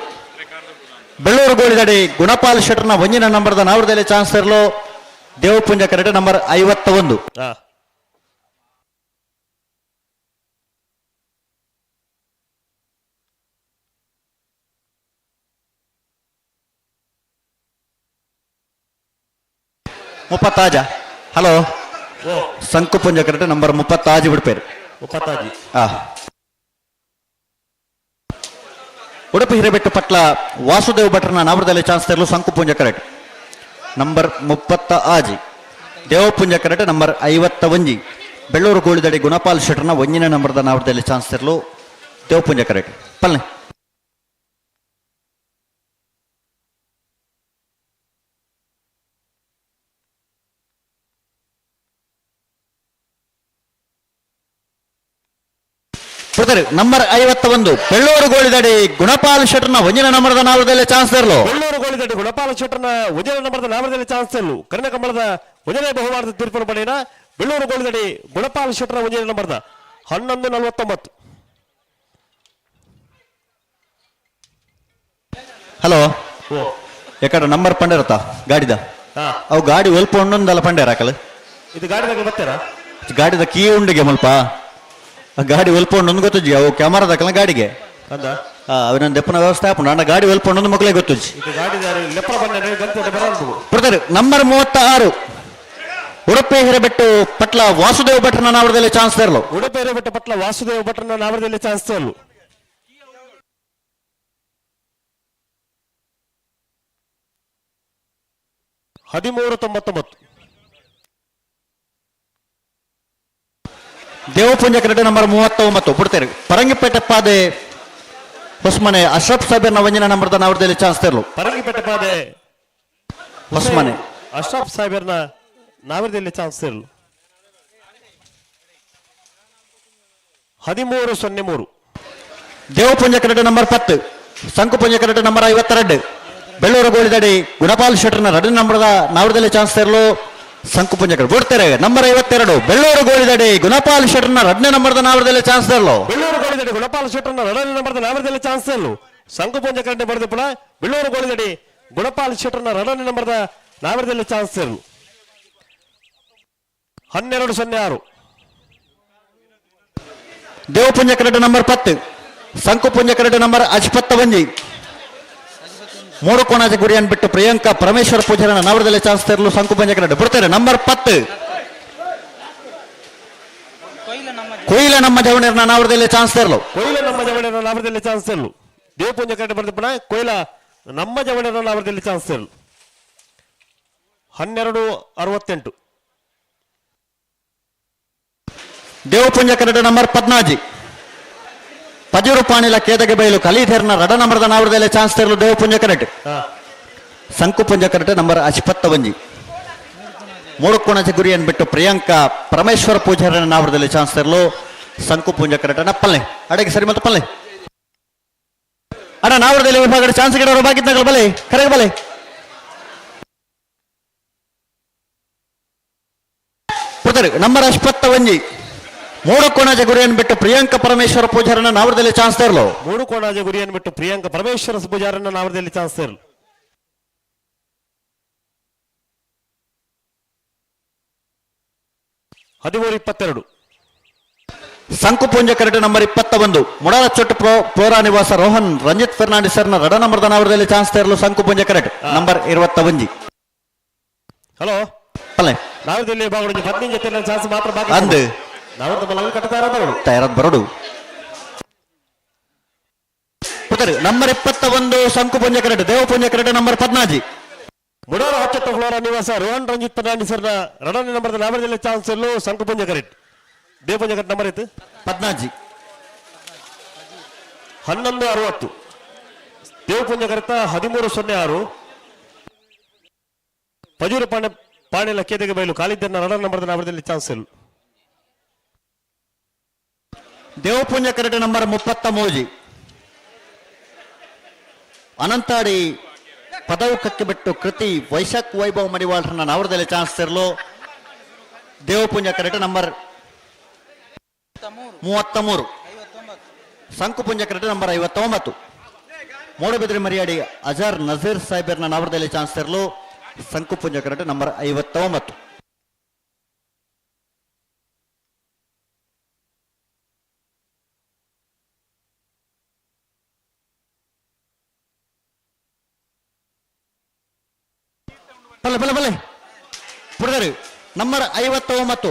Speaker 9: ಬೆಳ್ಳೂರು ಗೋಳಿದಡಿ ಗುಣಪಾಲ್ ಶೆಟ್ಟರ್ನ ಒಂಜಿನ ನಂಬರ್ದ ನಾವರದಲ್ಲಿ ಚಾನ್ಸ್ ತರಲು ದೇವಪುಂಜ ಕರಟ ನಂಬರ್ 51. ಮುಪ್ಪತ್ತಾಜ ಹಲೋ ಸಂಕುಪುಂಜ ಕರೆಕ್ಟ್ ನಂಬರ್ 36 ಬಿಡ್ಪೇರು
Speaker 12: 36.
Speaker 9: ಉಡುಪಿ ಹಿರೇಬೆಟ್ಟು ಪಟ್ಲ ವಾಸುದೇವ್ ಭಟ್ರನ ನಾವರದಲ್ಲಿ ಚಾನ್ಸ್ ತರಲು ಸಂಕುಪುಂಜ correct number 36 Devapunja correct number 51 Belluru Golidadi Gunapal ಶೆಟ್ಟರ್ನ ಒಂಜಿನ ನಂಬರ್ದ ನಾವರದಲ್ಲಿ ಚಾನ್ಸ್ ತರಲು ದೇವಪುಂಜ ಕರೆಕ್ಟ್ ಪಲ್ನೆ ನಂಬರ್ 51 ಬೆಳ್ಳೂರು ಗೋಳಿದಡಿ ಗುಣಪಾಲ್ ಶೆಟ್ಟರ್ನ ಒಂಜಿನ ನಂಬರ್ದ ನಾವರದಲ್ಲಿ ಚಾನ್ಸ್ ತರಲು
Speaker 12: ಬೆಳ್ಳೂರು ಗೋಳಿದಡಿ ಗುಣಪಾಲ್ ಶೆಟ್ಟರ್ನ ಒಂಜಿನ ನಂಬರ್ದ ನಾವರದಲ್ಲಿ ಚಾನ್ಸ್ ತರಲು ಕರ್ಣ ಕಂಬಳದ ಒಂದನೇ ಬಹುಮಾನದ ತೀರ್ಪನ್ನು ಪಡೆಯನ ಬೆಳ್ಳೂರು ಗೋಳಿದಡಿ ಗುಣಪಾಲ್ ಶೆಟ್ಟರ್ನ ಒಂಜಿನ ನಂಬರ್ದ 11:49.
Speaker 9: ಹಲೋ ಎಕಡ ನಂಬರ್ ಪಂಡೇರತ್ತ ಗಾಡಿದ ಅವು ಗಾಡಿ ಒಲ್ಪ ಒಂದೊಂದಲ್ಲ ಪಂಡೇರ ಹಾಕಲು
Speaker 12: ಇದು ಗಾಡಿದಾಗ ಬರ್ತಾರ
Speaker 9: ಗಾಡಿದ ಕೀ ಉಂಡಿಗೆ ಮುಲ್ಪ ಗಾಡಿ ಒಲ್ಪ ಉಂಡು ಗೊತ್ತುಜ್ಜಿ ಅವು ಕ್ಯಾಮರಾದಕಲ್ಲ ಗಾಡಿಗೆ ಅವನ ದೆಪ್ಪನ ವ್ಯವಸ್ಥೆ ಆಪುಂಡು ಅಣ್ಣ ಗಾಡಿ ಒಲ್ಪ ಉಂಡು ಮಕ್ಕಳೇ ಗೊತ್ತುಜ್ಜಿ ಬ್ರದರ್ ನಂಬರ್ 36 ಉಡುಪಿ ಹಿರೇಬೆಟ್ಟು ಪಟ್ಲ ವಾಸುದೇವ್ ಭಟ್ರನ ನಾವರದಲ್ಲಿ ಚಾನ್ಸ್ ತರಲು
Speaker 12: ಉಡುಪಿ ಹಿರೇಬೆಟ್ಟು ಪಟ್ಲ ವಾಸುದೇವ್ ಭಟ್ರನ ನಾವರದಲ್ಲಿ ಚಾನ್ಸ್ ತರಲು 13:99.
Speaker 9: ದೇವಪುಂಜ ಕರೆಕ್ಟ್ ನಂಬರ್ 39 ಬಿಡ್ತಾರೆ ಪರಂಗಿಪೇಟೆ ಪಾದೆ ಹೊಸ್ಮನೆ ಅಶ್ರಫ್ ಸಾಹೇಬ್ ಒಂಜಿನ ನಂಬರ್ದ ನಾವರದಲ್ಲಿ ಚಾನ್ಸ್ ತರಲು
Speaker 12: ಪರಂಗಿಪೇಟೆ ಪಾದೆ
Speaker 9: ಹೊಸ್ಮನೆ
Speaker 12: ಅಶ್ರಫ್ ಸಾಹೇಬರ್ನ ನಾವರದಲ್ಲಿ ಚಾನ್ಸ್ ತರಲು 13:03.
Speaker 9: Devapunja correct number 10 Shankupunja correct number 52 Belluru Golidadi Gunapal ಶೆಟ್ಟರ್ನ 2 ನಂಬರ್ದ ನಾವರದಲ್ಲಿ ಚಾನ್ಸ್ ತರಲು ಸಂಕುಪುಂಜ ಕಡೆ ಬಿಡ್ತಾರೆ ನಂಬರ್ 52 ಬೆಳ್ಳೂರು ಗೋಳಿದಡಿ ಗುಣಪಾಲ್ ಶೆಟ್ಟರ್ನ 2ನೇ ನಂಬರ್ದ ನಾವರದಲ್ಲಿ ಚಾನ್ಸ್ ತರಲು
Speaker 12: ಬೆಳ್ಳೂರು ಗೋಳಿದಡಿ ಗುಣಪಾಲ್ ಶೆಟ್ಟರ್ನ 2ನೇ ನಂಬರ್ದ ನಾವರದಲ್ಲಿ ಚಾನ್ಸ್ ತರಲು ಸಂಕುಪುಂಜ ಕಡೆ ಬರೆದ ಪುನಃ ಬೆಳ್ಳೂರು ಗೋಳಿದಡಿ ಗುಣಪಾಲ್ ಶೆಟ್ಟರ್ನ 2ನೇ ನಂಬರ್ದ ನಾವರದಲ್ಲಿ ಚಾನ್ಸ್ ತರಲು 12:06.
Speaker 9: ದೇವಪುಂಜ correct number 10 Shankupunja correct number 51 ಮೂರು ಕೋಣಾಜ ಗುರಿಯನ್ನು ಬಿಟ್ಟು ಪ್ರಿಯಾಂಕಾ ಪರಮೇಶ್ವರ ಪೂಜಾರನ ನಾವರದಲ್ಲಿ ಚಾನ್ಸ್ ತರಲು ಸಂಕುಪುಂಜ ಕರೆಕ್ಟ್ ಬಿಡ್ತಾರೆ ನಂಬರ್ 10 ಕೊಯ್ಲ ನಮ್ಮ ಜವಣೀರ್ನ ನಾವರದಲ್ಲಿ ಚಾನ್ಸ್ ತರಲು
Speaker 12: ಕೊಯ್ಲ ನಮ್ಮ ಜವಣೀರ್ನ ನಾವರದಲ್ಲಿ ಚಾನ್ಸ್ ತರಲು ದೇವಪುಂಜ ಕರೆಕ್ಟ್ ಬರೆದ ಪುನಃ ಕೊಯ್ಲ ನಮ್ಮ ಜವಣೀರ್ನ ನಾವರದಲ್ಲಿ ಚಾನ್ಸ್ ತರಲು 12:68.
Speaker 9: ದೇವಪುಂಜ ಕರೆಕ್ಟ್ ನಂಬರ್ 14 ಪಜೂರು ಪಾಣಿಲ ಕೇದಗೆ ಬೈಲು ಕಲೀಧರ್ನ ರಡ ನಂಬರ್ದ ನಾವರದಲ್ಲಿ ಚಾನ್ಸ್ ತರಲು ದೇವಪುಂಜ ಕರೆಕ್ಟ್ ಸಂಕುಪುಂಜ ಕರೆಕ್ಟ್ ನಂಬರ್ 51 ಮೂಡುಕೋಣಜ ಗುರಿಯನ್ನು ಬಿಟ್ಟು ಪ್ರಿಯಾಂಕಾ ಪರಮೇಶ್ವರ ಪೂಜಾರನ ನಾವರದಲ್ಲಿ ಚಾನ್ಸ್ ತರಲು ಸಂಕುಪುಂಜ ಕರೆಕ್ಟ್ ಅಣ್ಣ ಪಲ್ಲೆ ಅಡಗೆ ಸರಿ ಮತ್ತು ಪಲ್ಲೆ ಅಣ್ಣ ನಾವರದಲ್ಲಿ ವಿಭಾಗದ ಚಾನ್ಸ್ ಗಿಡವರು ಬಾಗಿದ್ನಾಗಲು ಬಲೆ ಕರೆಗೆ ಬಲೆ ನಂಬರ್ 51 ಮೂರು ಕೋಣಾಜ ಗುರಿಯನ್ನು ಬಿಟ್ಟು ಪ್ರಿಯಾಂಕ ಪರಮೇಶ್ವರ ಪೂಜಾರನ ನಾವರದಲ್ಲಿ ಚಾನ್ಸ್ ತರಲು
Speaker 12: ಮೂರು ಕೋಣಾಜ ಗುರಿಯನ್ನು ಬಿಟ್ಟು ಪ್ರಿಯಾಂಕ ಪರಮೇಶ್ವರ ಪೂಜಾರನ ನಾವರದಲ್ಲಿ ಚಾನ್ಸ್ ತರಲು 13:22.
Speaker 9: ಸಂಕುಪುಂಜ ಕರಟು ನಂಬರ್ 21 ಮುಡಾಲ ಚೊಟ್ಟು ಪ್ರೋರಾ ನಿವಾಸ ರೋಹನ್ ರಂಜಿತ್ ಫೆರ್ನಾಂಡಿಸ್ ಸರ್ನ ರಡ ನಂಬರ್ ದನಾವರದಲ್ಲಿ ಚಾನ್ಸ್ ತೇರಲು ಸಂಕುಪುಂಜ ಕರಟು ನಂಬರ್ 21.
Speaker 12: ಹಲೋ
Speaker 9: ಪಲ್ಲೆ
Speaker 12: ನಾವದಲ್ಲಿ ಬಾಗುಡು 15 ಜೊತೆ ಚಾನ್ಸ್ ಮಾತ್ರ ಬಾಕಿ
Speaker 9: ಅಂದು
Speaker 12: ನಾವು ಮಲಗ ಕಟ್ಟತಾರ ಬರೋಡು
Speaker 9: ತಯಾರಾದ ಬರೋಡು ಪುತರು ನಂಬರ್ 21 ಸಂಕುಪುಂಜ ಕರಟು ದೇವಪುಂಜ ಕರಟು ನಂಬರ್ 14
Speaker 12: ಮುಡಾರ ಹಚ್ಚತ್ತ ಫ್ಲೋರಾ ನಿವಾಸ ರೋಹನ್ ರಂಜಿತ್ ಫರ್ನಾಂಡಿಸ್ ಸರ್ನ ರಡನೇ ನಂಬರ್ ನಾವದಲ್ಲಿ ಚಾನ್ಸ್ ಎಲ್ಲೂ ಸಂಕುಪುಂಜ ಕರೆಟ್ ದೇವಪುಂಜ ಕರೆಟ್ ನಂಬರ್ ಇತ್ತು
Speaker 9: 14
Speaker 12: 11:60 ದೇವಪುಂಜ ಕರೆತ 13:06 ಪಜೂರು ಪಾಣೆ ಪಾಣೆಲ ಕೇದೆಗೆ ಬಯಲು ಕಾಲಿದ್ದನ್ನ ರಡನ್ ನಂಬರ್ ನಾವದಲ್ಲಿ ಚಾನ್ಸ್ ಎಲ್ಲು
Speaker 9: ದೇವಪುಂಜ ಕರಟು ನಂಬರ್ 33 ಅನಂತಾಡಿ ಪದವು ಕಕ್ಕಿಬಿಟ್ಟು ಕೃತಿ ವೈಶಾಖ್ ವೈಭವ್ ಮಡಿವಾಳ್ರನ್ನ ನಾವರದಲ್ಲಿ ಚಾನ್ಸ್ ಇರಲು ದೇವಪುಂಜ ಕರಟು ನಂಬರ್ 33 ಸಂಕುಪುಂಜ ಕರಟು ನಂಬರ್ 59 ಮೂಡಬಿದ್ರಿ ಮರಿಯಾಡಿ ಅಜರ್ ನಜೀರ್ ಸಾಹೇಬರ್ನ ನಾವರದಲ್ಲಿ ಚಾನ್ಸ್ ಇರಲು ಸಂಕುಪುಂಜ ಕರಟು ನಂಬರ್ 59. ಬಲ್ಲೆ ಬಲ್ಲೆ ಬಲ್ಲೆ ಪುಡದರು ನಂಬರ್ 59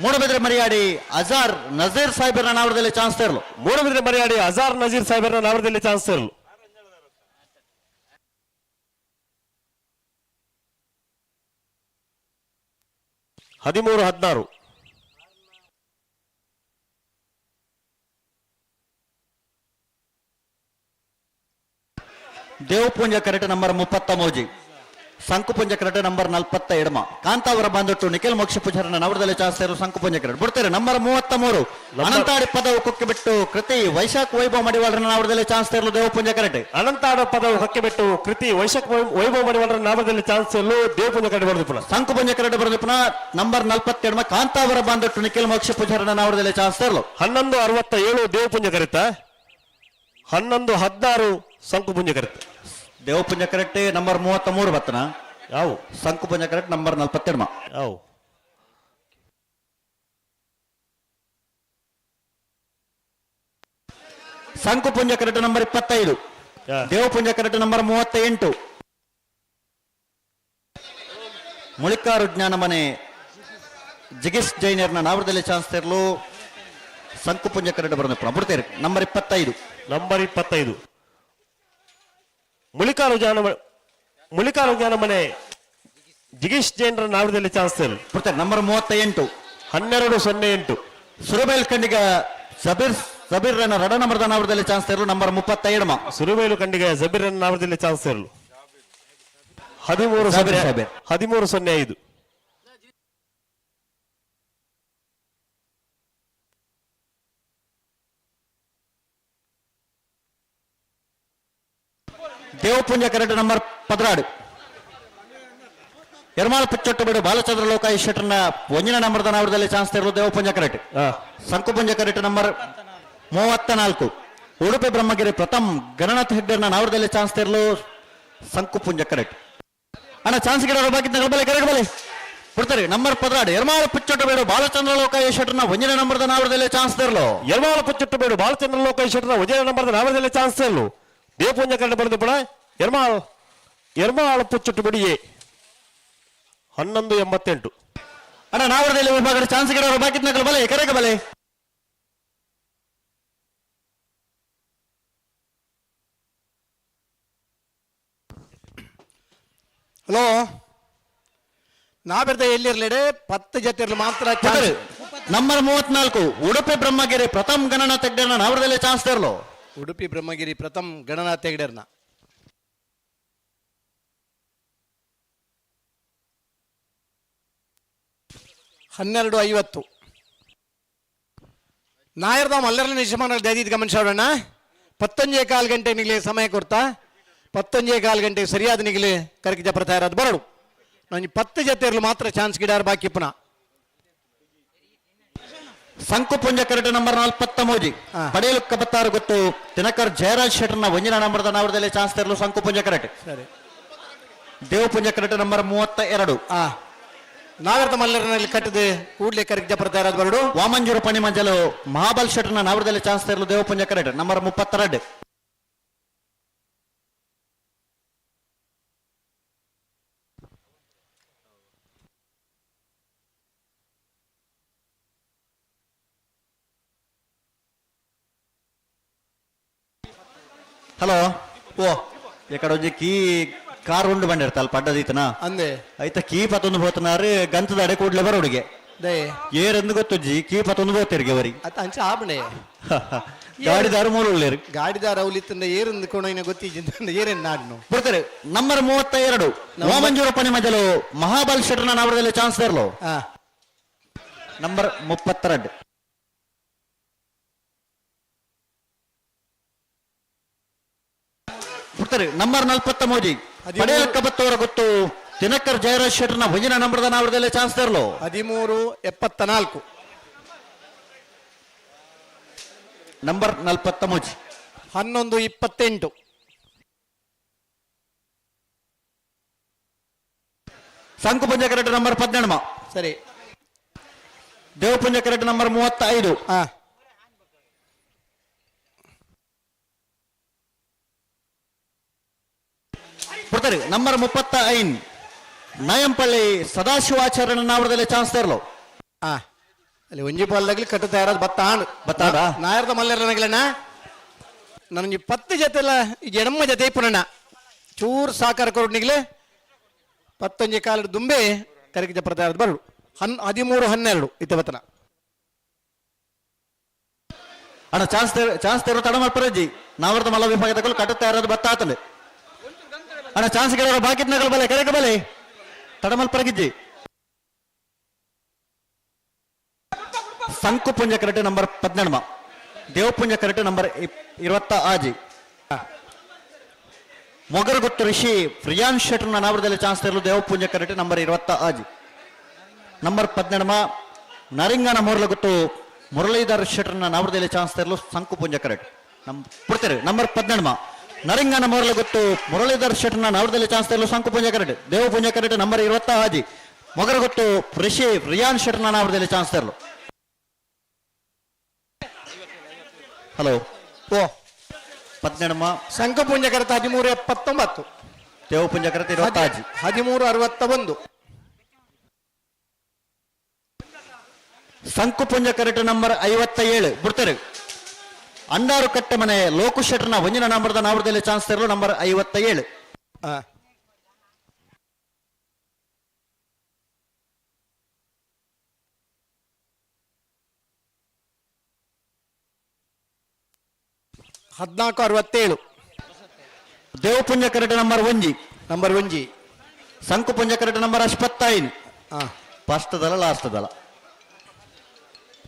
Speaker 9: ಮೂಡಬಿದ್ರೆ ಮರಿಯಾಡಿ ಅಜಾರ್ ನಜೀರ್ ಸಾಹೇಬರ್ನ ನಾವರದಲ್ಲಿ ಚಾನ್ಸ್ ತರಲು
Speaker 12: ಮೂಡಬಿದ್ರೆ ಮರಿಯಾಡಿ ಅಜಾರ್ ನಜೀರ್ ಸಾಹೇಬರ್ನ ನಾವರದಲ್ಲಿ ಚಾನ್ಸ್ ತರಲು 13:16
Speaker 9: ದೇವಪುಂಜ ಕರೆಟ್ ನಂಬರ್ 33 ಸಂಕುಪುಂಜ ಕರಟು ನಂಬರ್ 42 ಕಾಂತಾವರ ಬಾಂಧೊಟ್ಟು ನಿಖಿಲ್ ಮೋಕ್ಷ ಪೂಜಾರನ ನವರದಲ್ಲಿ ಚಾನ್ಸ್ ಇರೋ ಸಂಕುಪುಂಜ ಕರಟು ಬಿಡ್ತಾರೆ ನಂಬರ್ 33 ಅನಂತಾಡಿ ಪದವು ಕೊಕ್ಕೆ ಬಿಟ್ಟು ಕೃತಿ ವೈಶಾಖ್ ವೈಭವ್ ಮಡಿವಾಳರನ್ನ ನವರದಲ್ಲಿ ಚಾನ್ಸ್ ತರಲು ದೇವಪುಂಜ ಕರಟೆ
Speaker 12: ಅನಂತಾಡ ಪದವು ಹೊಕ್ಕೆ ಬಿಟ್ಟು ಕೃತಿ ವೈಶಾಖ್ ವೈಭವ್ ಮಡಿವಾಳರ ನಾಮದಲ್ಲಿ ಚಾನ್ಸ್ ಇರಲು ದೇವಪುಂಜ ಕರಟೆ ಬರೆದು ಪುನಃ
Speaker 9: ಸಂಕುಪುಂಜ ಕರಟೆ ಬರೆದು ಪುನಃ ನಂಬರ್ 42 ಕಾಂತಾವರ ಬಾಂಧೊಟ್ಟು ನಿಖಿಲ್ ಮೋಕ್ಷ ಪೂಜಾರನ ನವರದಲ್ಲಿ ಚಾನ್ಸ್ ತರಲು
Speaker 12: 11:67 ದೇವಪುಂಜ ಕರೆತ 11:16 ಸಂಕುಪುಂಜ ಕರೆತ
Speaker 9: ದೇವಪುಂಜ ಕರೆಕ್ಟ್ ನಂಬರ್ 33 ಬತ್ತನ
Speaker 12: ಯಾವ
Speaker 9: ಸಂಕುಪುಂಜ ಕರೆಕ್ಟ್ ನಂಬರ್ 42
Speaker 12: ಯಾವ
Speaker 9: ಸಂಕುಪುಂಜ ಕರೆಕ್ಟ್ ನಂಬರ್ 25 ದೇವಪುಂಜ ಕರೆಕ್ಟ್ ನಂಬರ್ 38 ಮುಳಿಕಾರು ಜ್ಞಾನ ಮನೆ ಜಿಗೇಶ್ ಜೈನರ್ನ ನಾವರದಲ್ಲಿ ಚಾನ್ಸ್ ತರಲು ಸಂಕುಪುಂಜ ಕರೆಕ್ಟ್ ಬರೋದು ಬಿಡ್ತೇವೆ ನಂಬರ್ 25
Speaker 12: ನಂಬರ್ 25 ಮುಳಿಕಾರು ಜ್ಞಾನ ಮನೆ ಜಿಗೇಶ್ ಜೈನರ ನಾವರದಲ್ಲಿ ಚಾನ್ಸ್ ತರಲು
Speaker 9: ಬಿಡ್ತಾರೆ ನಂಬರ್ 38
Speaker 12: 12:08
Speaker 9: ಸುರಬೇಲ್ ಖಂಡಿಗ ಜಬೀರ್ ಜಬೀರ್ ರಡ ನಂಬರ್ ನಾವರದಲ್ಲಿ ಚಾನ್ಸ್ ತರಲು ನಂಬರ್ 37
Speaker 12: ಸುರಬೇಲು ಖಂಡಿಗ ಜಬೀರ್ ನಾವರದಲ್ಲಿ ಚಾನ್ಸ್ ತರಲು 13:05
Speaker 9: ದೇವಪುಂಜ ಕರೆಕ್ಟ್ ನಂಬರ್ 16 ಎರ್ಮಾಳ ಪಿಚ್ಚೊಟ್ಟಬೇಡು ಬಾಲಚಂದ್ರ ಲೋಕಾಯಿ ಶೆಟ್ಟರ್ನ ಒಂಜಿನ ನಂಬರ್ ನಾವರದಲ್ಲಿ ಚಾನ್ಸ್ ತರಲು Devapunja correct ಸಂಕುಪುಂಜ correct number 34 Udupi Brahmagiri Pratham Gananatha ಹೆಗ್ಡೆರ್ನ ನಾವರದಲ್ಲಿ ಚಾನ್ಸ್ ತರಲು ಸಂಕುಪುಂಜ ಕರೆಕ್ಟ್ ಅಣ್ಣ ಚಾನ್ಸ್ ಗಿಡ ಬಾಕಿ ಬಲೆ ಕರೆಕ್ಟ್ ಬಲೆ ಕೊಡ್ತಾರೆ ನಂಬರ್ 16 ಎರ್ಮಾಳ ಪಿಚ್ಚೊಟ್ಟಬೇಡು ಬಾಲಚಂದ್ರ ಲೋಕಾಯಿ ಶೆಟ್ಟರ್ನ ಒಂಜಿನ ನಂಬರ್ ನಾವರದಲ್ಲಿ ಚಾನ್ಸ್ ತರಲು
Speaker 12: ಎರ್ಮಾಳ ಪಿಚ್ಚೊಟ್ಟಬೇಡು ಬಾಲಚಂದ್ರ ಲೋಕಾಯಿ ಶೆಟ್ಟರ್ನ ಒಂಜಿನ ನಂಬರ್ ನಾವರದಲ್ಲಿ ಚಾನ್ಸ್ ತರಲು ದೇವಪುಂಜ ಕರೆಕ್ಟ್ ಬರೆದು ಪಡ ಎರ್ಮಾಳ ಎರ್ಮಾಳ ಪುಚ್ಚೊಟ್ಟಬೇಡು ಎ 11:88
Speaker 9: ಅಣ್ಣ ನಾವರದಲ್ಲಿ ವಿಭಾಗದ ಚಾನ್ಸ್ ಗಿಡ ಬಾಕಿ ಬಲೆ ಕರೆಕ ಬಲೆ
Speaker 5: ಹಲೋ ನಾವೆರ್ದ ಎಲ್ಲಿರ್ಲಿಡೆ 10 ಜೊತೆ ಮಾತ್ರ
Speaker 9: ನಂಬರ್ 34 ಉಡುಪಿ ಬ್ರಹ್ಮಗಿರಿ ಪ್ರಥಮ್ ಗಣನ ತೆಗ್ಡರ್ನ ನಾವರದಲ್ಲಿ ಚಾನ್ಸ್ ತರಲು
Speaker 5: ಉಡುಪಿ ಬ್ರಹ್ಮಗಿರಿ ಪ್ರಥಮ್ ಗಣನಾಥ ಹೆಗ್ಡೆರ್ನ 12:50 ನಾಯರ್ದ ಮಲ್ಲರ್ನ ಯಜಮಾನ ದಯದೀದ್ ಗಮನಿಸೋಣ 11:15 ಗಂಟೆ ನಿಗಲಿ ಸಮಯ ಕೊಡ್ತಾ 11:15 ಗಂಟೆ ಸರಿಯಾದ ನಿಗಲಿ ಕರಕಿ ಜಪ್ರ ತಯಾರಾದ ಬರಡು ನಾನು 10 ಜೊತೆ ಇರಲು ಮಾತ್ರ ಚಾನ್ಸ್ ಗಿಡಾರ್ ಬಾಕಿ ಪುನಃ
Speaker 9: ಸಂಕುಪುಂಜ ಕರಟು ನಂಬರ್ 43 ಪಡೆಯಲು ಕಬತ್ತಾರು ಗೊತ್ತು ದಿನಕರ್ ಜಯರಾಜ್ ಶೆಟ್ಟರ್ನ ಒಂಜಿನ ನಂಬರ್ದ ನಾವರದಲ್ಲಿ ಚಾನ್ಸ್ ತರಲು ಸಂಕುಪುಂಜ ಕರಟೆ
Speaker 5: ಸರಿ
Speaker 9: ದೇವಪುಂಜ ಕರಟು ನಂಬರ್ 32
Speaker 5: ನಾಗರದ ಮಲ್ಲರನಲ್ಲಿ ಕಟ್ಟದೆ ಕೂಡಲೇ ಕರೆಕ್ ಜಪರ ತಯಾರಾದ ಬರಡು.
Speaker 9: ವಾಮಂಜೂರು ಪಣಿಮಂಜಲು ಮಹಾಬಲ್ ಶೆಟ್ಟರ್ನ ನಾವರದಲ್ಲಿ ಚಾನ್ಸ್ ತರಲು ದೇವಪುಂಜ ಕರೆಟ್ ನಂಬರ್ 32. ಹಲೋ ಓ ಎಕಡೊಂಜಿ ಕೀ ಕಾರ್ ಉಂಡು ಬಂದಿರ್ತ ಅಲ್ಪ ಅಡ್ಡದೀತನ
Speaker 5: ಅಂದೆ
Speaker 9: ಐತ ಕೀ ಪತ್ತೊಂದು ಹೋತನಾರು ಗಂತದ ಅಡೆ ಕೂಡ್ಲೆ ಬರೋಡಿಗೆ
Speaker 5: ದಯೆ
Speaker 9: ಏರೆಂದು ಗೊತ್ತುಜ್ಜಿ ಕೀ ಪತ್ತೊಂದು ಹೋತಿರ್ಗೆ ಅವರಿ
Speaker 5: ಅತ್ತ ಅಂಚ ಆಬಣೆ
Speaker 9: ಗಾಡಿದಾರು ಮೂರು ಉಳ್ಳೇರು
Speaker 5: ಗಾಡಿದಾರ ಅವಲಿತ್ತಂದ ಏರಂದು ಕೊಣೋಯಿನ ಗೊತ್ತಿಜ್ಜಿಂದ ಏರೇನು ನಾಡ್ನು
Speaker 9: ಬರ್ತಾರೆ ನಂಬರ್ 32 ವಾಮಂಜೂರ ಪಣಿಮಜಲು ಮಹಾಬಲ್ ಶೆಟ್ಟರ್ನ ನಾವರದಲ್ಲಿ ಚಾನ್ಸ್ ತರಲು ನಂಬರ್ 32. ಬರ್ತಾರೆ ನಂಬರ್ 43 ಪಡೇಲ್ ಕಬತ್ತವರ ಗೊತ್ತು ದಿನಕರ್ ಜಯರಾಜ್ ಶೆಟ್ಟರ್ನ ಭುಜಿನ ನಂಬರ್ದ ನಾವರದಲ್ಲಿ ಚಾನ್ಸ್ ತರಲು
Speaker 5: 13:74.
Speaker 9: ನಂಬರ್ 43.
Speaker 5: 11:28.
Speaker 9: Sankupunja correct number 18.
Speaker 5: ಸರಿ.
Speaker 9: Devapunja correct number 35. ಬರ್ತಾರೆ ನಂಬರ್ 35 ನಯಂಪಳ್ಳಿ ಸದಾಶಿವಾಚಾರ್ಯನ ನಾವರದಲ್ಲಿ ಚಾನ್ಸ್ ತರಲು.
Speaker 5: ಅಲ್ಲಿ ಒಂಜಿ ಪಾಲ್ದಾಗ್ಲಿ ಕಟ್ಟು ತಯಾರಾದ ಬತ್ತಾಂಡ್
Speaker 9: ಬತ್ತಾಂಡ?
Speaker 5: ನಾಯರ್ದ ಮಲ್ಲರನಗಲಣ್ಣ ನನಗೆ 10 ಜೊತೆ ಎಲ್ಲ ಈ ಎಡಮ್ಮ ಜೊತೆ ಪುನಣ್ಣ ಚೂರು ಸಾಕಾರ ಕೊಡ್ನಿಗ್ಲೆ ಪತ್ತೊಂಜಿ ಕಾಲದ ದುಂಬೆ ಕರಗಿ ಜಪ್ರ ತಯಾರದ ಬರಡು 13:12 ಇತ್ತವತನ.
Speaker 9: ಅಣ್ಣ ಚಾನ್ಸ್ ಚಾನ್ಸ್ ತರೋ ತಡ ಮಾಡ್ಪರಜ್ಜಿ ನಾವರದ ಮಲ್ಲ ವಿಭಾಗದ ಕಟ್ಟು ತಯಾರಾದ ಬತ್ತಾತಲೆ ಅಣ್ಣ ಚಾನ್ಸ್ ಗೆಲ್ಲೋರು ಬಾಕಿತ್ ನಗಲ್ ಬಲೆ ಕರೆಕ ಬಲೆ ತಡಮಲ್ಪರಗಿಜ್ಜಿ. Sankupunja correct number 18 Devapunja correct number 26. Mogaraguttu Rishi Priyan ಶೆಟ್ಟರ್ನ ನಾವರದಲ್ಲಿ ಚಾನ್ಸ್ ತರಲು ದೇವಪುಂಜ ಕರೆಕ್ಟ್ ನಂಬರ್ 26. ನಂಬರ್ 18 ನರಿಂಗನ ಮೂರ್ಲಗುತ್ತು ಮುರಳೀಧರ್ ಶೆಟ್ಟರ್ನ ನಾವರದಲ್ಲಿ ಚಾನ್ಸ್ ತರಲು ಸಂಕುಪುಂಜ ಕರೆಕ್ಟ್ ನಮ್ ಪುಡ್ತಾರೆ ನಂಬರ್ 18 ನರಿಂಗನ ಮೂರ್ಲಗುತ್ತು ಮುರಳೀಧರ್ ಶೆಟ್ಟರ್ನ ನಾವರದಲ್ಲಿ ಚಾನ್ಸ್ ತರಲು ಸಂಕುಪುಂಜ correct ದೇವಪುಂಜ correct number 26. Mogaraguttu Rishi Priyan ಶೆಟ್ಟರ್ನ ನಾವರದಲ್ಲಿ ಚಾನ್ಸ್ ತರಲು. ಹಲೋ
Speaker 5: ಓ
Speaker 9: 18
Speaker 5: ಸಂಕಪುಂಜ ಕರೆತ 13:79.
Speaker 9: ದೇವಪುಂಜ ಕರೆತ 26.
Speaker 5: 13:61.
Speaker 9: ಸಂಕುಪುಂಜ ಕರೆಕ್ಟ್ ನಂಬರ್ 57 ಬಿಡ್ತಾರೆ ಅಂಡಾರು ಕಟ್ಟೆ ಮನೆ ಲೋಕು ಶೆಟ್ಟರ್ನ ಒಂಜಿನ ನಂಬರ್ದ ನಾವರದಲ್ಲಿ ಚಾನ್ಸ್ ತರಲು number 57.
Speaker 5: 14:67.
Speaker 9: Devapunja correct number 1.
Speaker 5: Number 1.
Speaker 9: Sankupunja correct number 85. First ದಲ ಲಾಸ್ಟ್ ದಲ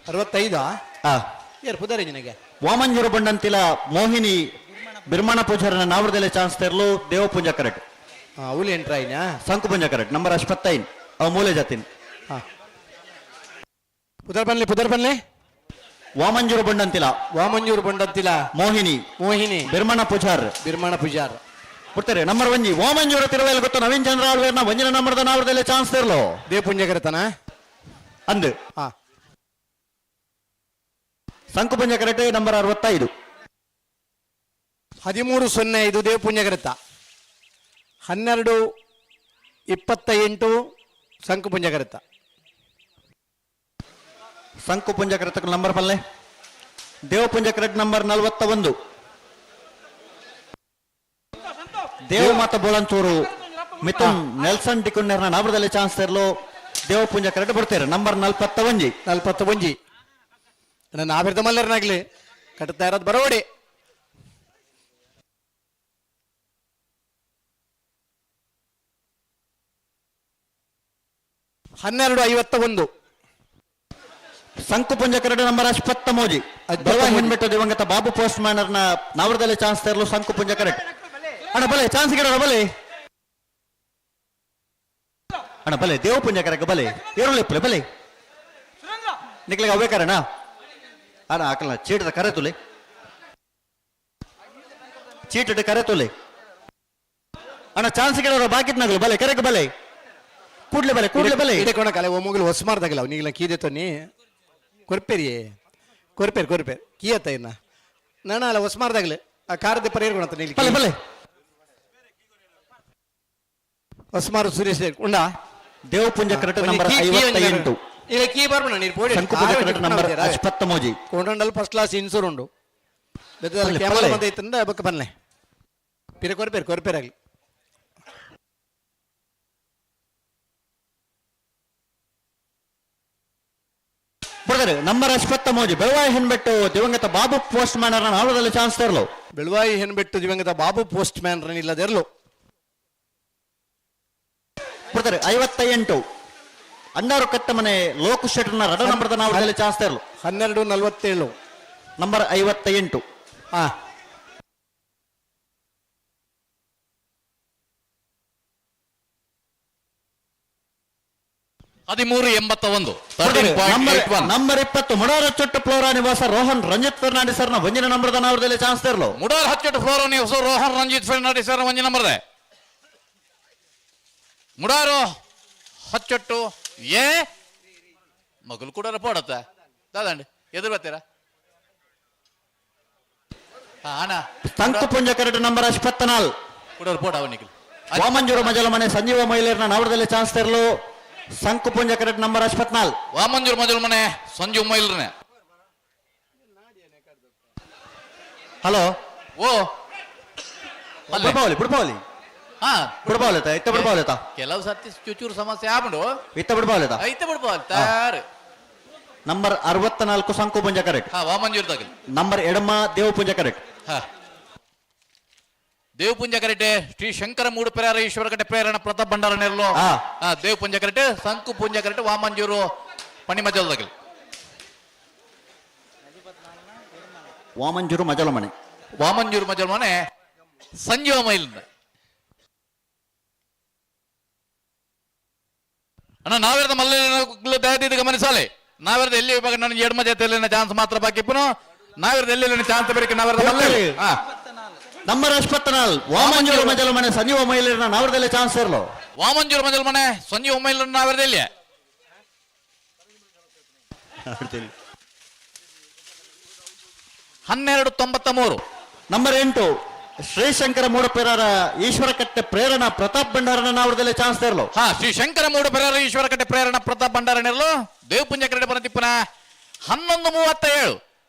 Speaker 5: 65. ಯಾರು ಪುದಾರಿ ನಿನಗೆ
Speaker 9: ವಾಮಂಜೂರು ಬಂಡಂತಿಲ ಮೋಹಿನಿ ಬಿರ್ಮಾಣ ಪೂಜಾರನ ನಾವರದಲ್ಲಿ ಚಾನ್ಸ್ ತರಲು ದೇವಪುಂಜ ಕರೆಕ್ಟ್.
Speaker 5: ಅವಳು ಎಂಟ್ರಾಯಿನ
Speaker 9: ಸಂಕುಪುಂಜ ಕರೆಕ್ಟ್ ನಂಬರ್ 85 ಅವ ಮೂಲೆ ಜಾತಿನ.
Speaker 5: ಪುದರ್ ಬನ್ಲಿ ಪುದರ್ ಬನ್ಲಿ
Speaker 9: ವಾಮಂಜೂರು ಬಂಡಂತಿಲ
Speaker 5: ವಾಮಂಜೂರು ಬಂಡಂತಿಲ
Speaker 9: ಮೋಹಿನಿ
Speaker 5: ಮೋಹಿನಿ
Speaker 9: ಬಿರ್ಮಣ ಪೂಜಾರ್
Speaker 5: ಬಿರ್ಮಣ ಪೂಜಾರ್
Speaker 9: ಕೊಡ್ತಾರೆ ನಂಬರ್ 1 ವಾಮಂಜೂರು ತಿರುವೇಲ್ ಗೊತ್ತು ನವೀನ್ ಚಂದ್ರ ಆಳ್ವೇರ್ನ ಒಂಜಿನ ನಂಬರ್ದ ನಾವರದಲ್ಲಿ ಚಾನ್ಸ್ ತರಲು
Speaker 5: ದೇವಪುಂಜ ಕರೆತನ
Speaker 9: ಅಂದು ಸಂಕುಪುಂಜ ಕರೆಕ್ಟ್ ನಂಬರ್ 65.
Speaker 5: 13:05 ದೇವಪುಂಜ ಕರೆತ 12:28 ಸಂಕುಪುಂಜ ಕರೆತ.
Speaker 9: ಸಂಕುಪುಂಜ ಕರೆತ ನಂಬರ್ ಪಲ್ಲೆ Devapunja correct number 41. Devamata Bolanchooru Mithun Nelson ಡಿಕುನ್ನೇರ್ನ ನಾವರದಲ್ಲಿ ಚಾನ್ಸ್ ತರಲು ದೇವಪುಂಜ ಕರೆಕ್ಟ್ ಬರ್ತಾರೆ ನಂಬರ್ 41.
Speaker 5: 41. ನನ್ನ ಆಬಿರ್ದ ಮಲ್ಲರನಾಗ್ಲಿ ಕಟ್ಟುತ್ತಾ ಇರೋದು ಬರೋಡಿ. 12:51.
Speaker 9: ಸಂಕುಪುಂಜ ಕರಡು ನಂಬರ್ ಅಶ್ವತ್ಥ ಮೋಜಿ ಹೆಣ್ಬಿಟ್ಟು ದಿವಂಗತ ಬಾಬು ಪೋಸ್ಟ್ ಮ್ಯಾನರ್ನ ನಾವರದಲ್ಲಿ ಚಾನ್ಸ್ ತರಲು ಸಂಕುಪುಂಜ ಕರೆಕ್ಟ್. ಅಣ್ಣ ಬಲೆ ಚಾನ್ಸ್ ಗಿಡ ಬಲೆ ಅಣ್ಣ ಬಲೆ ದೇವಪುಂಜ ಕರಕ ಬಲೆ ಏರುಳಿಪ್ಪಲೆ ಬಲೆ ನಿಕ್ಲಿಗೆ ಅವೇ ಕರಣ ಅಣ್ಣ ಹಾಕಲ್ಲ ಚೀಟದ ಕರೆ ತುಲೆ ಚೀಟದ ಕರೆ ತುಲೆ ಅಣ್ಣ ಚಾನ್ಸ್ ಗಿಡ ಬಾಕಿತ್ನಾಗಲು ಬಲೆ ಕರೆಕ್ ಬಲೆ ಕೂಡ್ಲೆ ಬಲೆ, ಕೂಡ್ಲೆ ಬಲೆ.
Speaker 5: ಇಡೆ ಕೊಣಕಲೆ ಓ ಮುಗಿಲು ಹೊಸ ಮಾರ್ದಾಗಲ್ಲ ನೀಗಿಲ್ಲ ಕೀದೆ ತೊನ್ನಿ ಕೊರ್ಪೇರಿ ಕೊರ್ಪೇರಿ ಕೊರ್ಪೇರಿ ಕೀಯತ್ತ ಇನ್ನ ನಾನ ಅಲ್ಲ ಹೊಸ ಮಾರ್ದಾಗಲೆ ಆ ಕಾರದ ಪರೇರ್ ಕೊಣತ ನೀಲಿ.
Speaker 9: ಬಲೆ ಬಲೆ.
Speaker 5: ಹೊಸಮಾರು ಸುರೇಶ್ ಉಂಡಾ.
Speaker 9: ದೇವಪುಂಜ ಕರಟ ನಂಬರ್ 58.
Speaker 5: ಇಲ್ಲ ಕೀ ಬರ್ಬಣ ನೀರು ಪೋಡಿ.
Speaker 9: ಶಂಕುಪುಂಜ ಕರಟ ನಂಬರ್ ಅಶ್ಪತ್ತ ಮೋಜಿ.
Speaker 5: ಕೊಂಡಂಡಲ್ ಫಸ್ಟ್ ಕ್ಲಾಸ್ ಇನ್ಸೂರ್ ಉಂಡು.
Speaker 9: ಪಲ್ಲೆ,
Speaker 5: ಕ್ಯಾಮರಾ
Speaker 9: ಪಲ್ಲೆ.
Speaker 5: ಬಂದ ಇತ್ತಂದ ಬೊಕ್ಕ ಬನ್ನೆ ಪಿರ ಕೊರ್ಪೇರು ಕೊರ್ಪೇರು ಆಗಲಿ.
Speaker 9: ಬ್ರದರ್ ನಂಬರ್ ಅಶ್ಪತ್ತ ಮೋಜಿ ಬೆಳವಾಯಿ ಹೆಣ್ಬೆಟ್ಟು ದಿವಂಗತ ಬಾಬು ಪೋಸ್ಟ್ ಮ್ಯಾನ್ ನಾವದಲ್ಲಿ ಚಾನ್ಸ್ ತರಲು.
Speaker 5: ಬೆಳವಾಯಿ ಹೆಣ್ಬೆಟ್ಟು ದಿವಂಗತ ಬಾಬು ಪೋಸ್ಟ್ ಮ್ಯಾನ್ ರನ್ ಇಲ್ಲದಿರಲು.
Speaker 9: ಬ್ರದರ್ 58 ಅಂಡಾರು ಕಟ್ಟಮನೆ ಲೋಕು ಶೆಟ್ಟರ್ನ ರಡ ನಂಬರ್ದ ನಾವದಲ್ಲಿ ಚಾನ್ಸ್ ತರಲು.
Speaker 5: 12:47.
Speaker 9: ನಂಬರ್ 58.
Speaker 5: ಹಾ.
Speaker 16: 13.81.
Speaker 9: ನಂಬರ್ 20 ಮುಡಾರ ಚೊಟ್ಟು ಫ್ಲೋರಾ ನಿವಾಸ ರೋಹನ್ ರಂಜಿತ್ ಫೆರ್ನಾಂಡಿಸ್ ಸರ್ನ ಒಂಜಿನ ನಂಬರ್ದ ನಾವದಲ್ಲಿ ಚಾನ್ಸ್ ತರಲು.
Speaker 16: ಮುಡಾರ್ ಹಚ್ಚಟ್ಟು ಫ್ಲೋರಾ ನಿವಾಸ ರೋಹನ್ ರಂಜಿತ್ ಫೆರ್ನಾಂಡಿಸ್ ಸರ್ ಒಂಜಿ ನಂಬರ್ದೆ. ಮುಡಾರು ಹಚ್ಚೊಟ್ಟು ಏ ಮಗಲು ಕೂಡ ಪೋಡತ್ತ ದಾದಂడి ಎದುರು ಬರ್ತೀರಾ ಅಣ್ಣ.
Speaker 9: ತಂಕುಪುಂಜ ಕರಡು ನಂಬರ್ 84.
Speaker 16: ಕುಡೋರು ಪೋಡ ಅವನಿಗೆ.
Speaker 9: ವಾಮಂಜೂರು ಮಜಲ ಮನೆ ಸಂಜೀವ ಮಹಿಳೆಯರನ್ನ ನಾವಡದಲ್ಲಿ ಚಾನ್ಸ್ ತರಲು ಸಂಕುಪುಂಜ ಕರಡು ನಂಬರ್ 84.
Speaker 16: ವಾಮಂಜೂರು ಮಜಲ ಮನೆ ಸಂಜೀವ್ ಮಹಿಳೆಯರನ್ನ.
Speaker 9: ಹಲೋ.
Speaker 16: ಓ
Speaker 9: ಬಿಡ್ಪಾವಲಿ ಬಿಡ್ಪಾವಲಿ.
Speaker 16: ಹಾ.
Speaker 9: ಬಿಡ್ಪಾವಲಿತ ಇತ್ತ ಬಿಡ್ಪಾವಲಿತ.
Speaker 16: ಕೆಲವು ಸರ್ತಿ ಚುಚೂರು ಸಮಸ್ಯೆ ಆಗ್ಬಿಡು.
Speaker 9: ಇತ್ತ ಬಿಡ್ಪಾವಲಿತ.
Speaker 16: ಐತೆ ಬಿಡ್ಪಾವಲಿ ತಾರು.
Speaker 9: Number 64 Sankupunja correct.
Speaker 16: ಹಾ ವಾಮಂಜೂರು ತಗಲಿ.
Speaker 9: ನಂಬರ್ ಎಡಮ ದೇವಪುಂಜ ಕರೆಕ್ಟ್.
Speaker 16: ಹಾ ದೇವಪುಂಜ ಕರೆಕ್ಟ್. ಶ್ರೀ ಶಂಕರ ಮೂಡು ಪೆರಾರ ಈಶ್ವರ ಕಟ್ಟೆ ಪ್ರೇರಣ ಪ್ರತಾಪ್ ಭಂಡಾರ ನೆರಳು. ಹಾ ದೇವಪುಂಜ ಕರೆಕ್ಟ್ ಸಂಕು ಪುಂಜ ಕರೆಕ್ಟ್ ವಾಮಂಜೂರು ಪಣಿಮಜಲ್ ತಗಲಿ.
Speaker 9: ವಾಮಂಜೂರು ಮಜಲ ಮನೆ.
Speaker 16: ವಾಮಂಜೂರು ಮಜಲ್ ಮನೆ ಸಂಜೀವ ಮೈಲ್. ಅಣ್ಣ ನಾವೆರದ ಮಲ್ಲ ದಯದಿದ್ದು ಗಮನಿಸಾಲೆ. ನಾವೆರದ ಎಲ್ಲಿ ವಿಭಾಗ ನನ್ನ ಎಡಮ ಜೊತೆಯಲ್ಲಿ ಚಾನ್ಸ್ ಮಾತ್ರ ಬಾಕಿ ಇಪ್ಪನು. ನಾವೆರದ ಎಲ್ಲಿ ಚಾನ್ಸ್ ಬೇಕು ನಾವೆರದ ಮಲ್ಲ. ಹಾ.
Speaker 9: ನಂಬರ್ 84 ವಾಮಂಜೂರು ಮಜಲ ಮನೆ ಸಂಜೀವ ಮಹಿಳೆಯರನ್ನ ನಾವರದಲ್ಲಿ ಚಾನ್ಸ್ ಇರಲು.
Speaker 16: ವಾಮಂಜೂರು ಮಜಲ್ ಮನೆ ಸಂಜೀವ ಮಹಿಳೆಯರನ್ನ ನಾವೆರದ ಎಲ್ಲಿ? 12.93.
Speaker 9: ನಂಬರ್ 8 ಶ್ರೀಶಂಕರ ಮೂಡಪೆರರ ಈಶ್ವರಕಟ್ಟೆ ಪ್ರೇರಣಾ ಪ್ರತಾಪ್ ಭಂಡಾರನ ನಾವರದಲ್ಲಿ ಚಾನ್ಸ್ ತರಲು.
Speaker 16: ಹಾ ಶ್ರೀ ಶಂಕರ ಮೂಡಪೆರರ ಈಶ್ವರಕಟ್ಟೆ ಪ್ರೇರಣಾ ಪ್ರತಾಪ್ ಭಂಡಾರ ನೆರಳು ದೇವಪುಂಜ ಕರಡೆ ಬರ ತಿಪ್ಪನ 11.37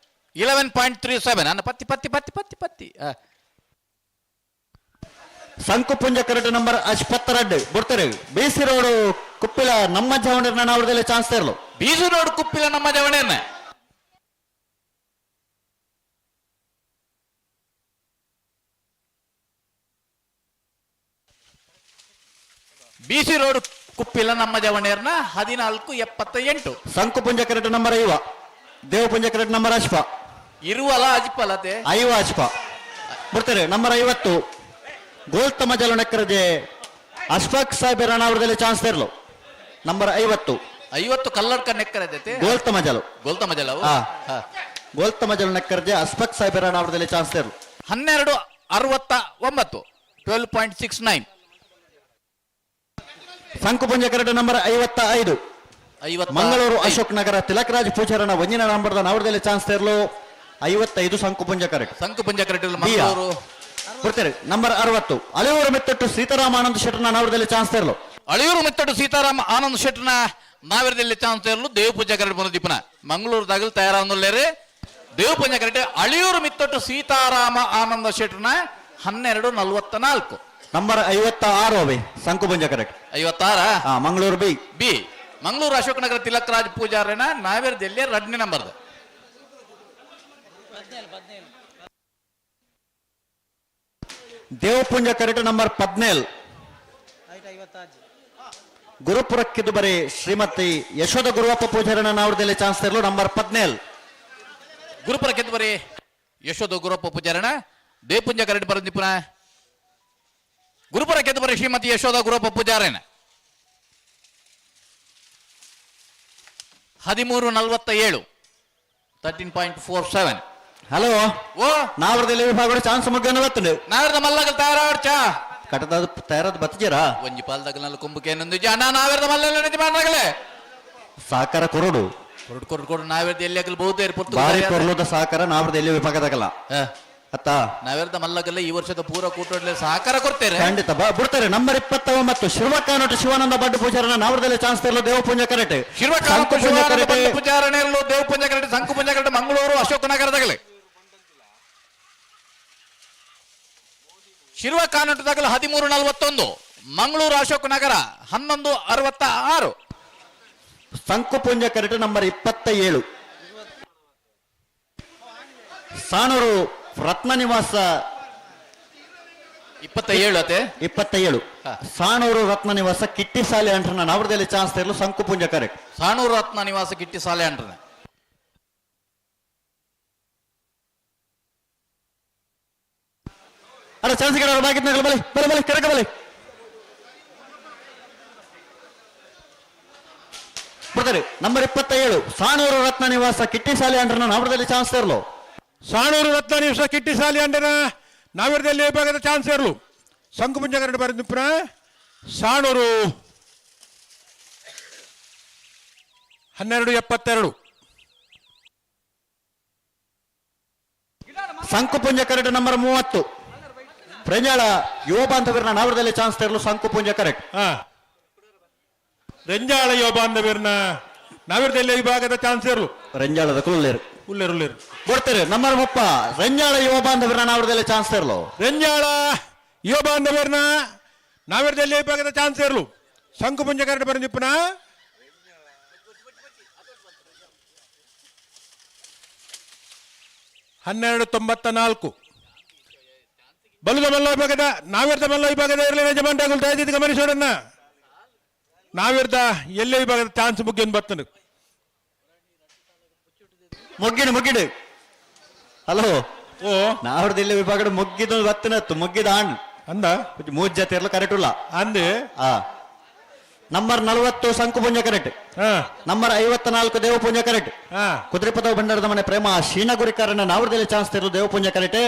Speaker 16: 11.37 ಅನ್ನ ಪತ್ತಿ ಪತ್ತಿ ಪತ್ತಿ ಪತ್ತಿ ಪತ್ತಿ.
Speaker 9: ಸಂಕುಪುಂಜ ಕರಡು ನಂಬರ್ 22 ಬರ್ತಾರೆ ಬಿಸಿ ರೋಡ್ ಕುಪ್ಪಿಲ ನಮ್ಮ ಜವಣರನ್ನ ನಾವರದಲ್ಲಿ ಚಾನ್ಸ್ ತರಲು.
Speaker 16: ಬೀಸು ರೋಡ್ ಕುಪ್ಪಿಲ ನಮ್ಮ ಜವಣೆಯನ್ನ. ಬಿಸಿ ರೋಡ್ ಕುಪ್ಪಿಲ ನಮ್ಮ ಜವಣೇರ್ನ 14.78.
Speaker 9: ಸಂಕುಪುಂಜ ಕರಡು ನಂಬರ್ ಐವ ದೇವಪುಂಜ ಕರಡು ನಂಬರ್ ಅಶ್ಪ
Speaker 16: ಇರುವಲ್ಲ ಅಜ್ಪಲತೆ
Speaker 9: ಐವ ಅಶ್ಪ ಬರ್ತಾರೆ ನಂಬರ್ 50 ಗೋಲ್ತಮ ಜಲನಕ್ಕರಜೆ ಅಶ್ಫಾಕ್ ಸಾಹೇಬ್ ರಾಣಾವರದಲ್ಲಿ ಚಾನ್ಸ್ ತರಲು. ನಂಬರ್ 50.
Speaker 16: 50 ಕಲ್ಲಡ್ಕ ನೆಕ್ಕರಜತೆ
Speaker 9: ಗೋಲ್ತಮ ಜಲು.
Speaker 16: ಗೋಲ್ತಮ ಜಲವು.
Speaker 9: ಹಾ. ಗೋಲ್ತಮ ಜಲ ನೆಕ್ಕರಜೆ ಅಶ್ಫಾಕ್ ಸಾಹೇಬ್ ರಾಣಾವರದಲ್ಲಿ ಚಾನ್ಸ್ ತರಲು.
Speaker 16: 12.69 12.69.
Speaker 9: ಸಂಕುಪುಂಜ ಕರಡು ನಂಬರ್ 55. ಮಂಗಳೂರು ಅಶೋಕ್ ನಗರ ತಿಲಕರಾಜ್ ಪೂಜಾರನ ಒಂಜಿನ ನಂಬರ್ದ ನಾವರದಲ್ಲಿ ಚಾನ್ಸ್ ತರಲು 55 ಸಂಕುಪುಂಜ ಕರೆಕ್ಟ್.
Speaker 16: ಸಂಕುಪುಂಜ ಕರೆಕ್ಟ್ ಮಂಗಳೂರು.
Speaker 9: ಬರ್ತಾರೆ ನಂಬರ್ 60 ಅಳಿಯೂರು ಮೆತ್ತಟ್ಟು ಸೀತಾರಾಮ ಆನಂದ್ ಶೆಟ್ಟರ್ನ ನಾವರದಲ್ಲಿ ಚಾನ್ಸ್ ತರಲು.
Speaker 16: ಅಳಿಯೂರು ಮೆತ್ತಟ್ಟು ಸೀತಾರಾಮ ಆನಂದ್ ಶೆಟ್ಟರ್ನ ನಾವರದಲ್ಲಿ ಚಾನ್ಸ್ ತರಲು ದೇವಪೂಜಾ ಕರೆಕ್ಟ್ ಬಂದ ದೀಪನ ಮಂಗಳೂರು ದಾಗಲು ತಯಾರಾಂದಲ್ಲೇರಿ ದೇವಪೂಜಾ ಕರೆಕ್ಟ್ ಅಳಿಯೂರು ಮಿತ್ತೊಟ್ಟು ಸೀತಾರಾಮ ಆನಂದ ಶೆಟ್ಟರ್ನ 12.44.
Speaker 9: ನಂಬರ್ 56 ಅವೆ ಸಂಕುಪುಂಜ ಕರೆಕ್ಟ್.
Speaker 16: 56.
Speaker 9: ಹಾ ಮಂಗಳೂರು ಬಿ.
Speaker 16: ಬಿ ಮಂಗಳೂರು ಅಶೋಕ್ ನಗರ ತಿಲಕರಾಜ್ ಪೂಜಾರನ ನಾವೇರದಲ್ಲಿ 2ನೇ ನಂಬರ್ದ.
Speaker 9: ದೇವಪುಂಜ ಕರೆಕ್ಟ್ ನಂಬರ್ 17 ಗುರುಪುರಕ್ಕಿದ್ದು ಬರೀ ಶ್ರೀಮತಿ ಯಶೋಧ ಗುರುವಪ್ಪ ಪೂಜಾರನ ನಾವರದಲ್ಲಿ ಚಾನ್ಸ್ ತರಲು ನಂಬರ್ 17.
Speaker 16: ಗುರುಪುರಕ್ಕಿದ್ದು ಬರೀ ಯಶೋಧ ಗುರುವಪ್ಪ ಪೂಜಾರಣ ದೇವಪುಂಜ ಕರೆಕ್ಟ್ ಬರೋದು ಪುನಃ ಗುರುಪುರಕ್ಕಿದ್ದು ಬರೀ ಶ್ರೀಮತಿ ಯಶೋಧ ಗುರುವಪ್ಪ ಪೂಜಾರನ 13.47 13.47.
Speaker 9: ಹಲೋ
Speaker 16: ಓ
Speaker 9: ನಾವರದಲ್ಲಿ ವಿಭಾಗ ಚಾನ್ಸ್ ಮುಗ್ಗನ ಬರ್ತದೆ.
Speaker 16: ನಾವರದ ಮಲ್ಲಗಲ್ ತಯಾರಾಡ್ಚಾ
Speaker 9: ಕಟದಾದ ತಯಾರಾದ ಬತ್ತಿಜರಾ
Speaker 16: ಒಂಜಿ ಪಾಲ್ದಗಲ್ನಲ್ಲಿ ಕೊಂಬುಕೇನೊಂದು ಅಣ್ಣ ನಾವೆರ್ದ ಮಲ್ಲ ಯಜಮಾನ್ರಗಳೇ.
Speaker 9: ಸಹಕಾರ ಕೊರಡು.
Speaker 16: ಕೊರಡು ಕೊರಡು ಕೊರಡು ನಾವೆರ್ದ ಎಲ್ಲಿ ಆಗಲು ಬಹುತೇರು ಪೊರ್ತು.
Speaker 9: ಬಾರಿ ಕೊರ್ಲುದ ಸಹಕಾರ ನಾವ್ರದ ಎಲ್ಲಿ ವಿಭಾಗದಾಗಲ್ಲ ಅತ್ತ.
Speaker 16: ನಾವೆರ್ದ ಮಲ್ಲಗಲ್ಲ ಈ ವರ್ಷದ ಪೂರ ಕೂಟೋಡ್ಲೆ ಸಹಕಾರ ಕೊಡ್ತೇವೆ.
Speaker 9: ಖಂಡಿತ ಬಿಡ್ತಾರೆ. ನಂಬರ್ 29 ಶಿವಕಾನೋಟ ಶಿವಾನಂದ ಬಡ್ಡು ಪೂಜಾರನ ನಾವ್ರದಲ್ಲಿ ಚಾನ್ಸ್ ತರಲು ದೇವಪೂಂಜ ಕರೆಟೆ.
Speaker 16: ಶಿವಕಾನೋಟ ಶಿವಾನಂದ ಬಡ್ಡು ಪೂಜಾರನ ದೇವಪೂಂಜ ಕರೆಟೆ ಸಂಕುಪೂಂಜ ಕರೆಟೆ ಮಂಗಳೂರು ಅಶೋಕನಗರದಾಗಲೇ. ಶಿರ್ವ ಕಾನೋಟದಾಗಲ 13:41, ಮಂಗಳೂರು ಅಶೋಕನಗರ 11:66.
Speaker 9: ಸಂಕುಪುಂಜ ಕರೆಟೆ ನಂಬರ್ 27 ಸಾಣೂರು ರತ್ನ ನಿವಾಸ.
Speaker 16: 27 ಅತೆ.
Speaker 9: 27 ಸಾಣೂರು ರತ್ನ ನಿವಾಸ ಕಿಟ್ಟಿ ಸಾಲೆ ಅಂಟ್ರನ ನಾವ್ರದಲ್ಲಿ ಚಾನ್ಸ್ ತರಲು ಸಂಕುಪುಂಜ ಕರೆಕ್ಟ್.
Speaker 16: ಸಾಣೂರು ರತ್ನ ನಿವಾಸ ಕಿಟ್ಟಿ ಸಾಲೆ ಅಂಟ್ರನ.
Speaker 9: ಅಲ್ಲ ಚಾನ್ಸ್ ಗಿಡ ಬಾಕಿತ್ ಬಲೆ ಬಲೆ ಬಲೆ ಕರೆಕ ಬಲೆ ಬರ್ತಾರೆ. ನಂಬರ್ 27 ಸಾಣೂರು ರತ್ನ ನಿವಾಸ ಕಿಟ್ಟಿ ಸಾಲೆ ಅಂಟ್ರನ ನಾವ್ರದಲ್ಲಿ ಚಾನ್ಸ್ ತರಲು.
Speaker 7: ಸಾಣೂರು ರತ್ನ ನಿವಾಸ ಕಿಟ್ಟಿ ಸಾಲಿ ಅಂಡನ ನಾವಿರದಲ್ಲಿ ವಿಭಾಗದ ಚಾನ್ಸ್ ಇರಲು ಸಂಕುಪುಂಜ ಕರಡು ಬರೆದ ಸಾಣೂರು 12:72.
Speaker 9: ಸಂಕುಪುಂಜ ಕರಡು ನಂಬರ್ 30 ಪ್ರಂಜಾಳ ಯುವ ಬಾಂಧವರನ್ನ ನಾವರದಲ್ಲಿ ಚಾನ್ಸ್ ತರಲು ಸಂಕುಪುಂಜ ಕರೆಕ್ಟ್.
Speaker 7: ರೆಂಜಾಳ ಯುವ ಬಾಂಧವರನ್ನ ನಾವಿರದಲ್ಲಿ ವಿಭಾಗದ ಚಾನ್ಸ್ ಇರಲು.
Speaker 9: ರೆಂಜಾಳದ ಕುಲ್ಲೇರು
Speaker 7: ಉಲ್ಲೇರು ಉಲ್ಲೇರು
Speaker 9: ಕೊಡ್ತಾರೆ. ನಂಬರ್ 30 ರೆಂಜಾಳ ಯುವ ಬಾಂಧವರನ್ನ ನಾವರದಲ್ಲಿ ಚಾನ್ಸ್ ತರಲು.
Speaker 7: ರೆಂಜಾಳ ಯುವ ಬಾಂಧವರನ್ನ ನಾವಿರದಲ್ಲಿ ವಿಭಾಗದ ಚಾನ್ಸ್ ಇರಲು ಸಂಕುಪುಂಜ ಕರಡು ಬರೆದಿಪ್ಪನ 12:94. ಬಲದ ಮಲ್ಲ ವಿಭಾಗದ ನಾವಿರ್ದ ಮಲ್ಲ ವಿಭಾಗದ ಇರಲಿ ಯಜಮಾನ್ ದಯವಿಟ್ಟು ಗಮನಿಸೋಣ. ನಾವಿರ್ದ ಎಲ್ಲೇ ವಿಭಾಗದ ಚಾನ್ಸ್ ಮುಗ್ಗಿನ ಬರ್ತದೆ.
Speaker 9: ಮುಗ್ಗಿಡು ಮುಗ್ಗಿಡು ಹಲೋ
Speaker 7: ಓ
Speaker 9: ನಾವ್ರದ್ದು ಇಲ್ಲಿ ವಿಭಾಗದ ಮುಗ್ಗಿದ ಬತ್ತನತ್ತು ಮುಗ್ಗಿದ ಆಣ್
Speaker 7: ಅಂದ
Speaker 9: ಮೂರ್ ಜೊತೆ ಇರಲು ಕರೆಕ್ಟ್ ಇಲ್ಲ
Speaker 7: ಅಂದೆ.
Speaker 9: Number 40 Sankupunja correct. Number 54 Devapunja correct. Kudurepada ಭಂಡಾರದ ಮನೆ ಪ್ರೇಮ ಶೀನಗುರಿಕಾರನ ನಾವ್ರದಲ್ಲಿ ಚಾನ್ಸ್ ತರಲು ದೇವಪುಂಜ ಕರೆಕ್ಟ್.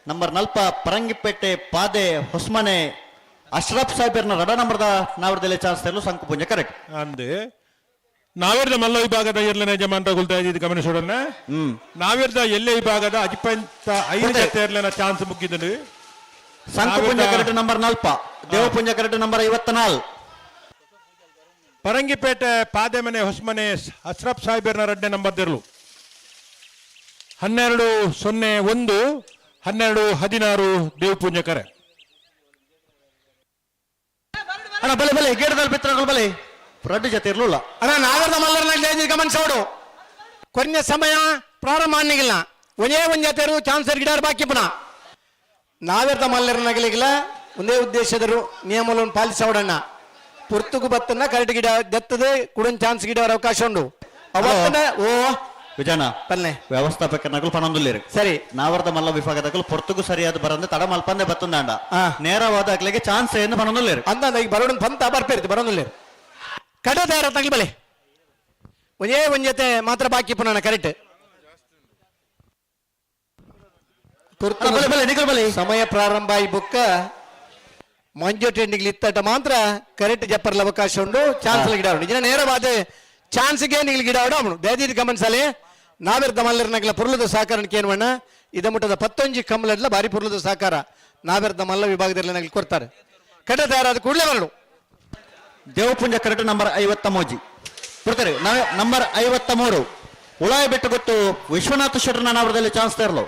Speaker 9: ನಂಬರ್ 40 ಪರಂಗಿಪೇಟೆ ಪಾದೆ ಹೊಸ್ಮನೆ ಅಶ್ರಫ್ ಸಾಹೇಬರ್ನ ರಡ ನಂಬರ್ದ ನಾವ್ರದಲ್ಲಿ ಚಾನ್ಸ್ ತರಲು ಸಂಕುಪುಂಜ ಕರೆಕ್ಟ್.
Speaker 7: ಅಂದೆ ನಾವಿರ್ದ ಮಲ್ಲ ವಿಭಾಗದ ಇರ್ಲನೆ ಯಜಮಾನ್ರ ಗುಲ್ತಾ ಇದ್ದು ಗಮನಿಸೋಣ. ನಾವಿರ್ದ ಎಲ್ಲೇ ವಿಭಾಗದ ಅಜಿಪಂತ 5 ಜೊತೆ ಇರ್ಲನ ಚಾನ್ಸ್ ಮುಗ್ಗಿದ್ದನು.
Speaker 9: Sankupunja correct number 40 Devapunja correct number 54.
Speaker 7: Parangipete Pademane Hosamane Ashraf ಸಾಹೇಬರ್ನ ರಡ್ಡೆ ನಂಬರ್ ದಿರ್ಲು 12:01 12:16 ದೇವಪುಂಜ ಕರೆ.
Speaker 9: ಅಣ್ಣ ಬಲೆ ಬಲೆ ಗೇಡದಲ್ಲಿ ಬಿತ್ತರಗಳು ಬಲೆ ರಡ್ಡು ಜೊತೆ ಇರಲಿಲ್ಲ.
Speaker 5: ಅಣ್ಣ ನಾಗರದ ಮಲ್ಲರನ್ನ ಗಮನಿಸೋಡು. ಕೊನೆಯ ಸಮಯ ಪ್ರಾರಂಭ ಅನ್ನಿಗಿಲ್ಲ ಒಂದೇ ಒಂದ್ ಜೊತೆ ಚಾನ್ಸರ್ ಗಿಡಾರ್ ಬಾಕಿ ಪುನಃ ನಾವೆರ್ದ ಮಲ್ಲರನಗಲಿಗಿಲ್ಲ ಒಂದೇ ಉದ್ದೇಶದರು ನಿಯಮಗಳನ್ನು ಪಾಲಿಸೋಡಣ್ಣ. ಪುರ್ತುಗು ಬತ್ತನ್ನ ಕರೆಕ್ಟ್ ಗಿಡ ದತ್ತದೆ ಕುಡನ್ ಚಾನ್ಸ್ ಗಿಡ ಅವಕಾಶ ಉಂಡು ಅವತ್ತನ ಓ
Speaker 9: ವಿಜಯನ
Speaker 5: ಪಲ್ಲೆ
Speaker 9: ವ್ಯವಸ್ಥಾಪಕ ನಗಲು ಪಣೊಂದುಲ್ಲೇರು
Speaker 5: ಸರಿ.
Speaker 9: ನಾವರ್ದ ಮಲ್ಲ ವಿಭಾಗದಗಳು ಪೊರ್ತುಗು ಸರಿಯಾದ ಬರಂದೆ ತಡ ಮಲ್ಪಂದೆ ಬತ್ತಂದಾಂಡ ನೇರವಾದ ಅಗ್ಲಿಗೆ ಚಾನ್ಸ್ ಏನು ಪಣೊಂದುಲ್ಲೇರು.
Speaker 5: ಅಂದ ಈಗ ಬರೋಣ ಪಂತ ಬರ್ಪೇರ್ತಿ ಬರೋದಿಲ್ಲ ಕಡೆ ತಯಾರ ತಗಲಿ ಬಲೆ ಒಂದೇ ಒಂದ್ ಜೊತೆ ಮಾತ್ರ ಬಾಕಿ ಪುನಃ ಕರೆಕ್ಟ್.
Speaker 9: ಬಲೆ ಬಲೆ ನಿಗಲ್ ಬಲೆ
Speaker 5: ಸಮಯ ಪ್ರಾರಂಭ ಈ ಬುಕ್ಕ ಮಂಜು ಟೆಂಡಿಗೆ ಇತ್ತಟ ಮಾತ್ರ ಕರೆಕ್ಟ್ ಜಪ್ಪರ್ಲ ಅವಕಾಶ ಉಂಡು ಚಾನ್ಸ್ ಗಿಡ ಉಂಡು ಇನ್ನ ನೇರವಾದ ಚಾನ್ಸ್ಗೆ ನಿಲ್ ಗಿಡ ಅವನು ದಯದೀದ್ ಗಮನಿಸಲಿ. ನಾವಿರ್ದ ಮಲ್ಲರನಗಲ ಪುರ್ಲದ ಸಹಕಾರಕ್ಕೆ ಏನ್ವಣ್ಣ ಇದ ಮುಟ್ಟದ 19 ಕಮ್ಮಲಡ್ಲ ಬಾರಿ ಪುರ್ಲದ ಸಹಕಾರ ನಾವಿರ್ದ ಮಲ್ಲ ವಿಭಾಗದಲ್ಲಿ ನಗಲಿ ಕೊಡ್ತಾರೆ. ಕಡೆ ತಯಾರಾದ ಕೂಡಲೇ ಬರಲು.
Speaker 9: ದೇವಪುಂಜ ಕರೆಕ್ಟ್ ನಂಬರ್ 53 ಕೊಡ್ತಾರೆ. ನಂಬರ್ 53 ಉಳಾಯ ಬೆಟ್ಟು ಗೊತ್ತು ವಿಶ್ವನಾಥ ಶೆಟ್ಟರ್ನ ನಾವರದಲ್ಲಿ ಚಾನ್ಸ್ ತರಲು.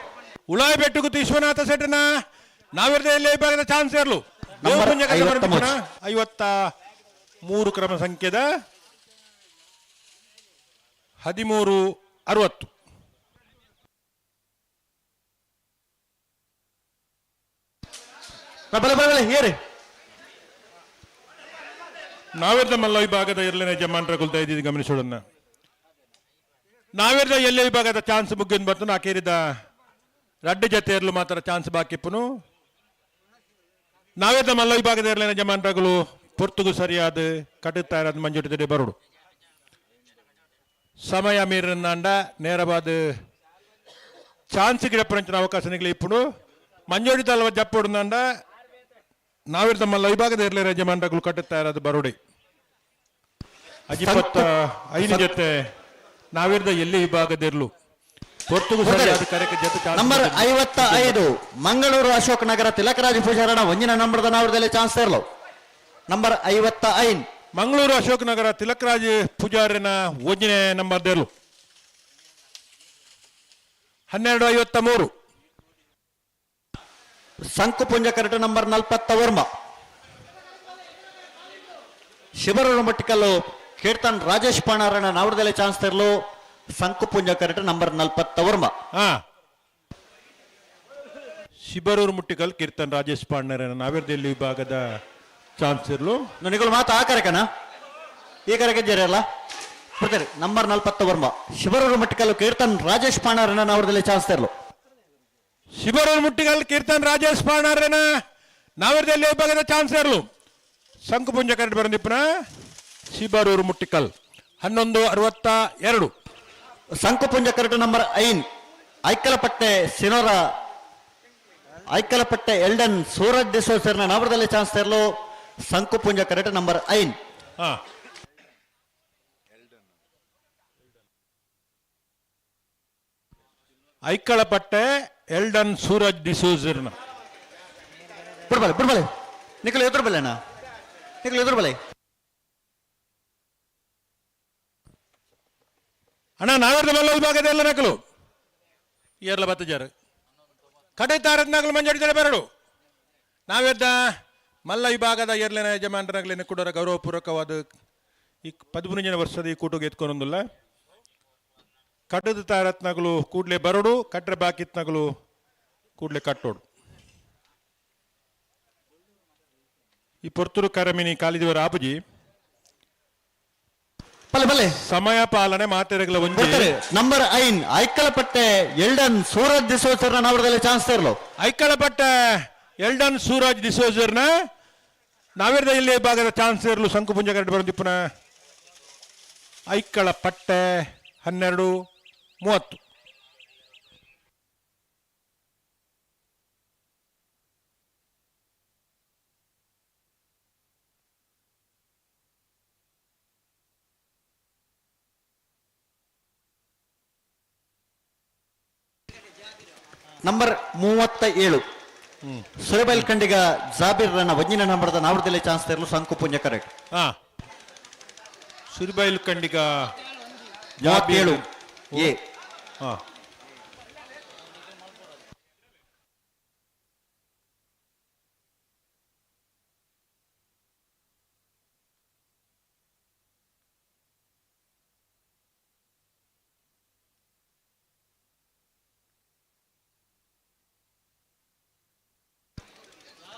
Speaker 7: ಉಳಾಯ ಬೆಟ್ಟು ಗೊತ್ತು ವಿಶ್ವನಾಥ ಶೆಟ್ಟರ್ನ ನಾವಿರ್ದ ವಿಭಾಗದ ಚಾನ್ಸ್ ಇರಲು.
Speaker 9: ನಂಬರ್ 53.
Speaker 7: 53 ಕ್ರಮ ಸಂಖ್ಯೆದ 13:60.
Speaker 9: ಬಲೆ ಬಲೆ ಬಲೆ ಏರಿ.
Speaker 7: ನಾವಿರ್ದ ಮಲ್ಲ ವಿಭಾಗದ ಇರ್ಲನೆ ಜಮಾನ್ರ ಗುಲ್ತಾ ಇದ್ದಿದ್ದು ಗಮನಿಸೋಣ. ನಾವಿರ್ದ ಎಲ್ಲೇ ವಿಭಾಗದ ಚಾನ್ಸ್ ಮುಗ್ಗಿನ ಬರ್ತನು ಆಕೇರಿದ ರಡ್ಡು ಜೊತೆ ಇರಲು ಮಾತ್ರ ಚಾನ್ಸ್ ಬಾಕಿಪ್ಪನು. ನಾವಿರ್ದ ಮಲ್ಲ ವಿಭಾಗದ ಇರ್ಲನೆ ಜಮಾನ್ರಗಳು ಪೊರ್ತುಗು ಸರಿಯಾದ ಕಟ್ಟುತ್ತಾ ಮಂಜುಟಿದೆ ಬರೋಡು. ಸಮಯ ಮೀರಿನಾಂಡ ನೇರವಾದ ಚಾನ್ಸ್ ಗಿಡಪರಂಚಿನ ಅವಕಾಶ ನಿಗಲಿ ಇಪ್ಪುಡು. ಮಂಜೋಡಿ ತಲ್ವ ಜಪ್ಪುಡುಂಡ ನಾವಿರ್ದ ಮಲ್ಲ ವಿಭಾಗದ ಇರ್ಲಿ ಯಜಮಾನರುಗಳು ಕಟ್ಟುತ್ತಾ ಇರೋದು ಬರೋಡಿ. ಅಜಿಪತ್ತ ಐದು ಜೊತೆ ನಾವಿರ್ದ ಎಲ್ಲಿ ವಿಭಾಗದಿರ್ಲು ಹೊತ್ತುಗೂ ಸರಿಯಾದ ಕರೆಗೆ ಜೊತೆ ಚಾನ್ಸ್
Speaker 9: ನಂಬರ್
Speaker 7: ಬಂದಿದೆ.
Speaker 9: 55 ಮಂಗಳೂರು ಅಶೋಕ್ ನಗರ ತಿಲಕರಾಜ ಪೂಜಾರಣ ಒಂಜಿನ ನಂಬರ್ದ ನಾವರದಲ್ಲಿ ಚಾನ್ಸ್ ಇರಲು. ನಂಬರ್ 55
Speaker 7: ಮಂಗಳೂರು ಅಶೋಕ್ ನಗರ ತಿಲಕರಾಜ್ ಪೂಜಾರಿನ ಒಂದನೇ ನಂಬರ್ ದೇರ್ಲು. 12:53.
Speaker 9: ಸಂಕುಪುಂಜ ಕರಟ ನಂಬರ್ 49 ಶಿಬರೂರು ಮಟ್ಟಿಕಲ್ಲು ಕೀರ್ತನ್ ರಾಜೇಶ್ ಪಾಣಾರಣ ನಾವರದಲ್ಲಿ ಚಾನ್ಸ್ ತರಲು ಸಂಕುಪುಂಜ ಕರಟ ನಂಬರ್ 49.
Speaker 7: ಶಿಬರೂರು ಮುಟ್ಟಿಕಲ್ ಕೀರ್ತನ್ ರಾಜೇಶ್ ಪಾಂಡರನ ನಾವಿರ್ದಲ್ಲಿ ವಿಭಾಗದ ಚಾನ್ಸ್ ಇರ್ಲು.
Speaker 9: ನಿಗಳು ಮಾತು ಆ ಕರೆಕನ ಈ ಕರೆಗೆ ಜೇರಲ್ಲ ಬರ್ತಾರೆ. ನಂಬರ್ 49 ಶಿಬರೂರು ಮಟ್ಟಿಕಲ್ಲು ಕೀರ್ತನ್ ರಾಜೇಶ್ ಪಾಣಾರಣ ನಾವರದಲ್ಲಿ ಚಾನ್ಸ್ ತರಲು.
Speaker 7: ಶಿಬರೂರು ಮುಟ್ಟಿಗಲ್ ಕೀರ್ತನ್ ರಾಜೇಶ್ ಪಾಣಾರನ ನಾವಿರ್ದಲ್ಲಿ ವಿಭಾಗದ ಚಾನ್ಸ್ ಇರ್ಲು. ಸಂಕುಪುಂಜ ಕರಟ್ ಬರಂದಿಪ್ಪನ ಶಿಬರೂರು ಮುಟ್ಟಿಕಲ್ 11:62.
Speaker 9: ಸಂಕುಪುಂಜ ಕರಟ ನಂಬರ್ 5 ಐಕಲಪಟ್ಟೆ ಸಿನೋರ ಐಕಲಪಟ್ಟೆ ಎಲ್ಡನ್ ಸೂರಜ್ ಡಿಸೋಸರ್ನ ನಾವರದಲ್ಲಿ ಚಾನ್ಸ್ ತರಲು ಸಂಕುಪುಂಜ ಕರಟ ನಂಬರ್ 5.
Speaker 7: ಐಕಳಪಟ್ಟೆ ಎಲ್ಡನ್ ಸೂರಜ್ ಡಿಸೋಜರ್ನ.
Speaker 9: ಬಿಡ್ಬಲೆ ಬಿಡ್ಬಲೆ ನಿಖಲ್ ಎದುರು ಬಲ್ಲೆನಾ ನಿಖಲ್ ಎದುರು ಬಲೆ.
Speaker 7: ಅಣ್ಣ ನಾವೆರ್ದ ಮಲ್ಲ ವಿಭಾಗದ ಎಲ್ಲ ನಕಲು ಏರ್ಲ ಬತ್ತಜಾರು ಕಡೆ ತಾರದ್ ನಗಲು ಮಂಜಾಡಿ ಬರಡು. ನಾವೆದ್ದ ಮಲ್ಲ ವಿಭಾಗದ ಏರ್ಲಿನ ಯಜಮಾನರಾಗಲಿ ಕೂಡ ಗೌರವಪೂರ್ವಕವಾದ ಈ 13 ವರ್ಷದ ಈ ಕೂಟಗೆ ಎತ್ಕೊಂಡೊಂದಿಲ್ಲ. ಕಟ್ಟದ ತಾರತ್ನಗಳು ಕೂಡ್ಲೆ ಬರಡು, ಕಟ್ರೆ ಬಾಕಿತ್ನಗಳು ಕೂಡ್ಲೆ ಕಟ್ಟೋಡು. ಈ ಪೊರ್ತುರು ಕರಮಿನಿ ಕಾಲಿದಿವರ ಆಪುಜಿ
Speaker 9: ಬಲೆ ಬಲೆ
Speaker 7: ಸಮಯ ಪಾಲನೆ ಮಾತೆರಗಲ ಒಂಜಿ.
Speaker 9: ನಂಬರ್ 5 ಐಕಲಪಟ್ಟೆ ಎಲ್ಡನ್ ಸೂರಜ್ ಡಿಸೋಜರ್ನ ನಾವರದಲ್ಲಿ ಚಾನ್ಸ್ ತರಲು.
Speaker 7: ಐಕಲಪಟ್ಟೆ ಎಲ್ಡನ್ ಸೂರಜ್ ಡಿಸೋಜರ್ನ ನಾವಿರ್ದ ಇಲ್ಲಿ ಭಾಗದ ಚಾನ್ಸ್ ಇರಲು ಶಂಕುಪುಂಜ ಕರಡು ಬರಂದಿಪ್ಪನ ಐಕಳಪಟ್ಟೆ 12:30.
Speaker 9: ನಂಬರ್ 37 ಸುರಬೈಲ್ ಖಂಡಿಗ ಜಾಬೀರ್ ರನ್ನ ಒಂಜಿನ ನಂಬರ್ದ ನಾವರದಲ್ಲಿ ಚಾನ್ಸ್ ತರಲು ಸಂಕುಪುಂಜ ಕರೆಕ್ಟ್.
Speaker 7: ಸುರಬೈಲ್ ಖಂಡಿಗ
Speaker 9: 37 ಎ.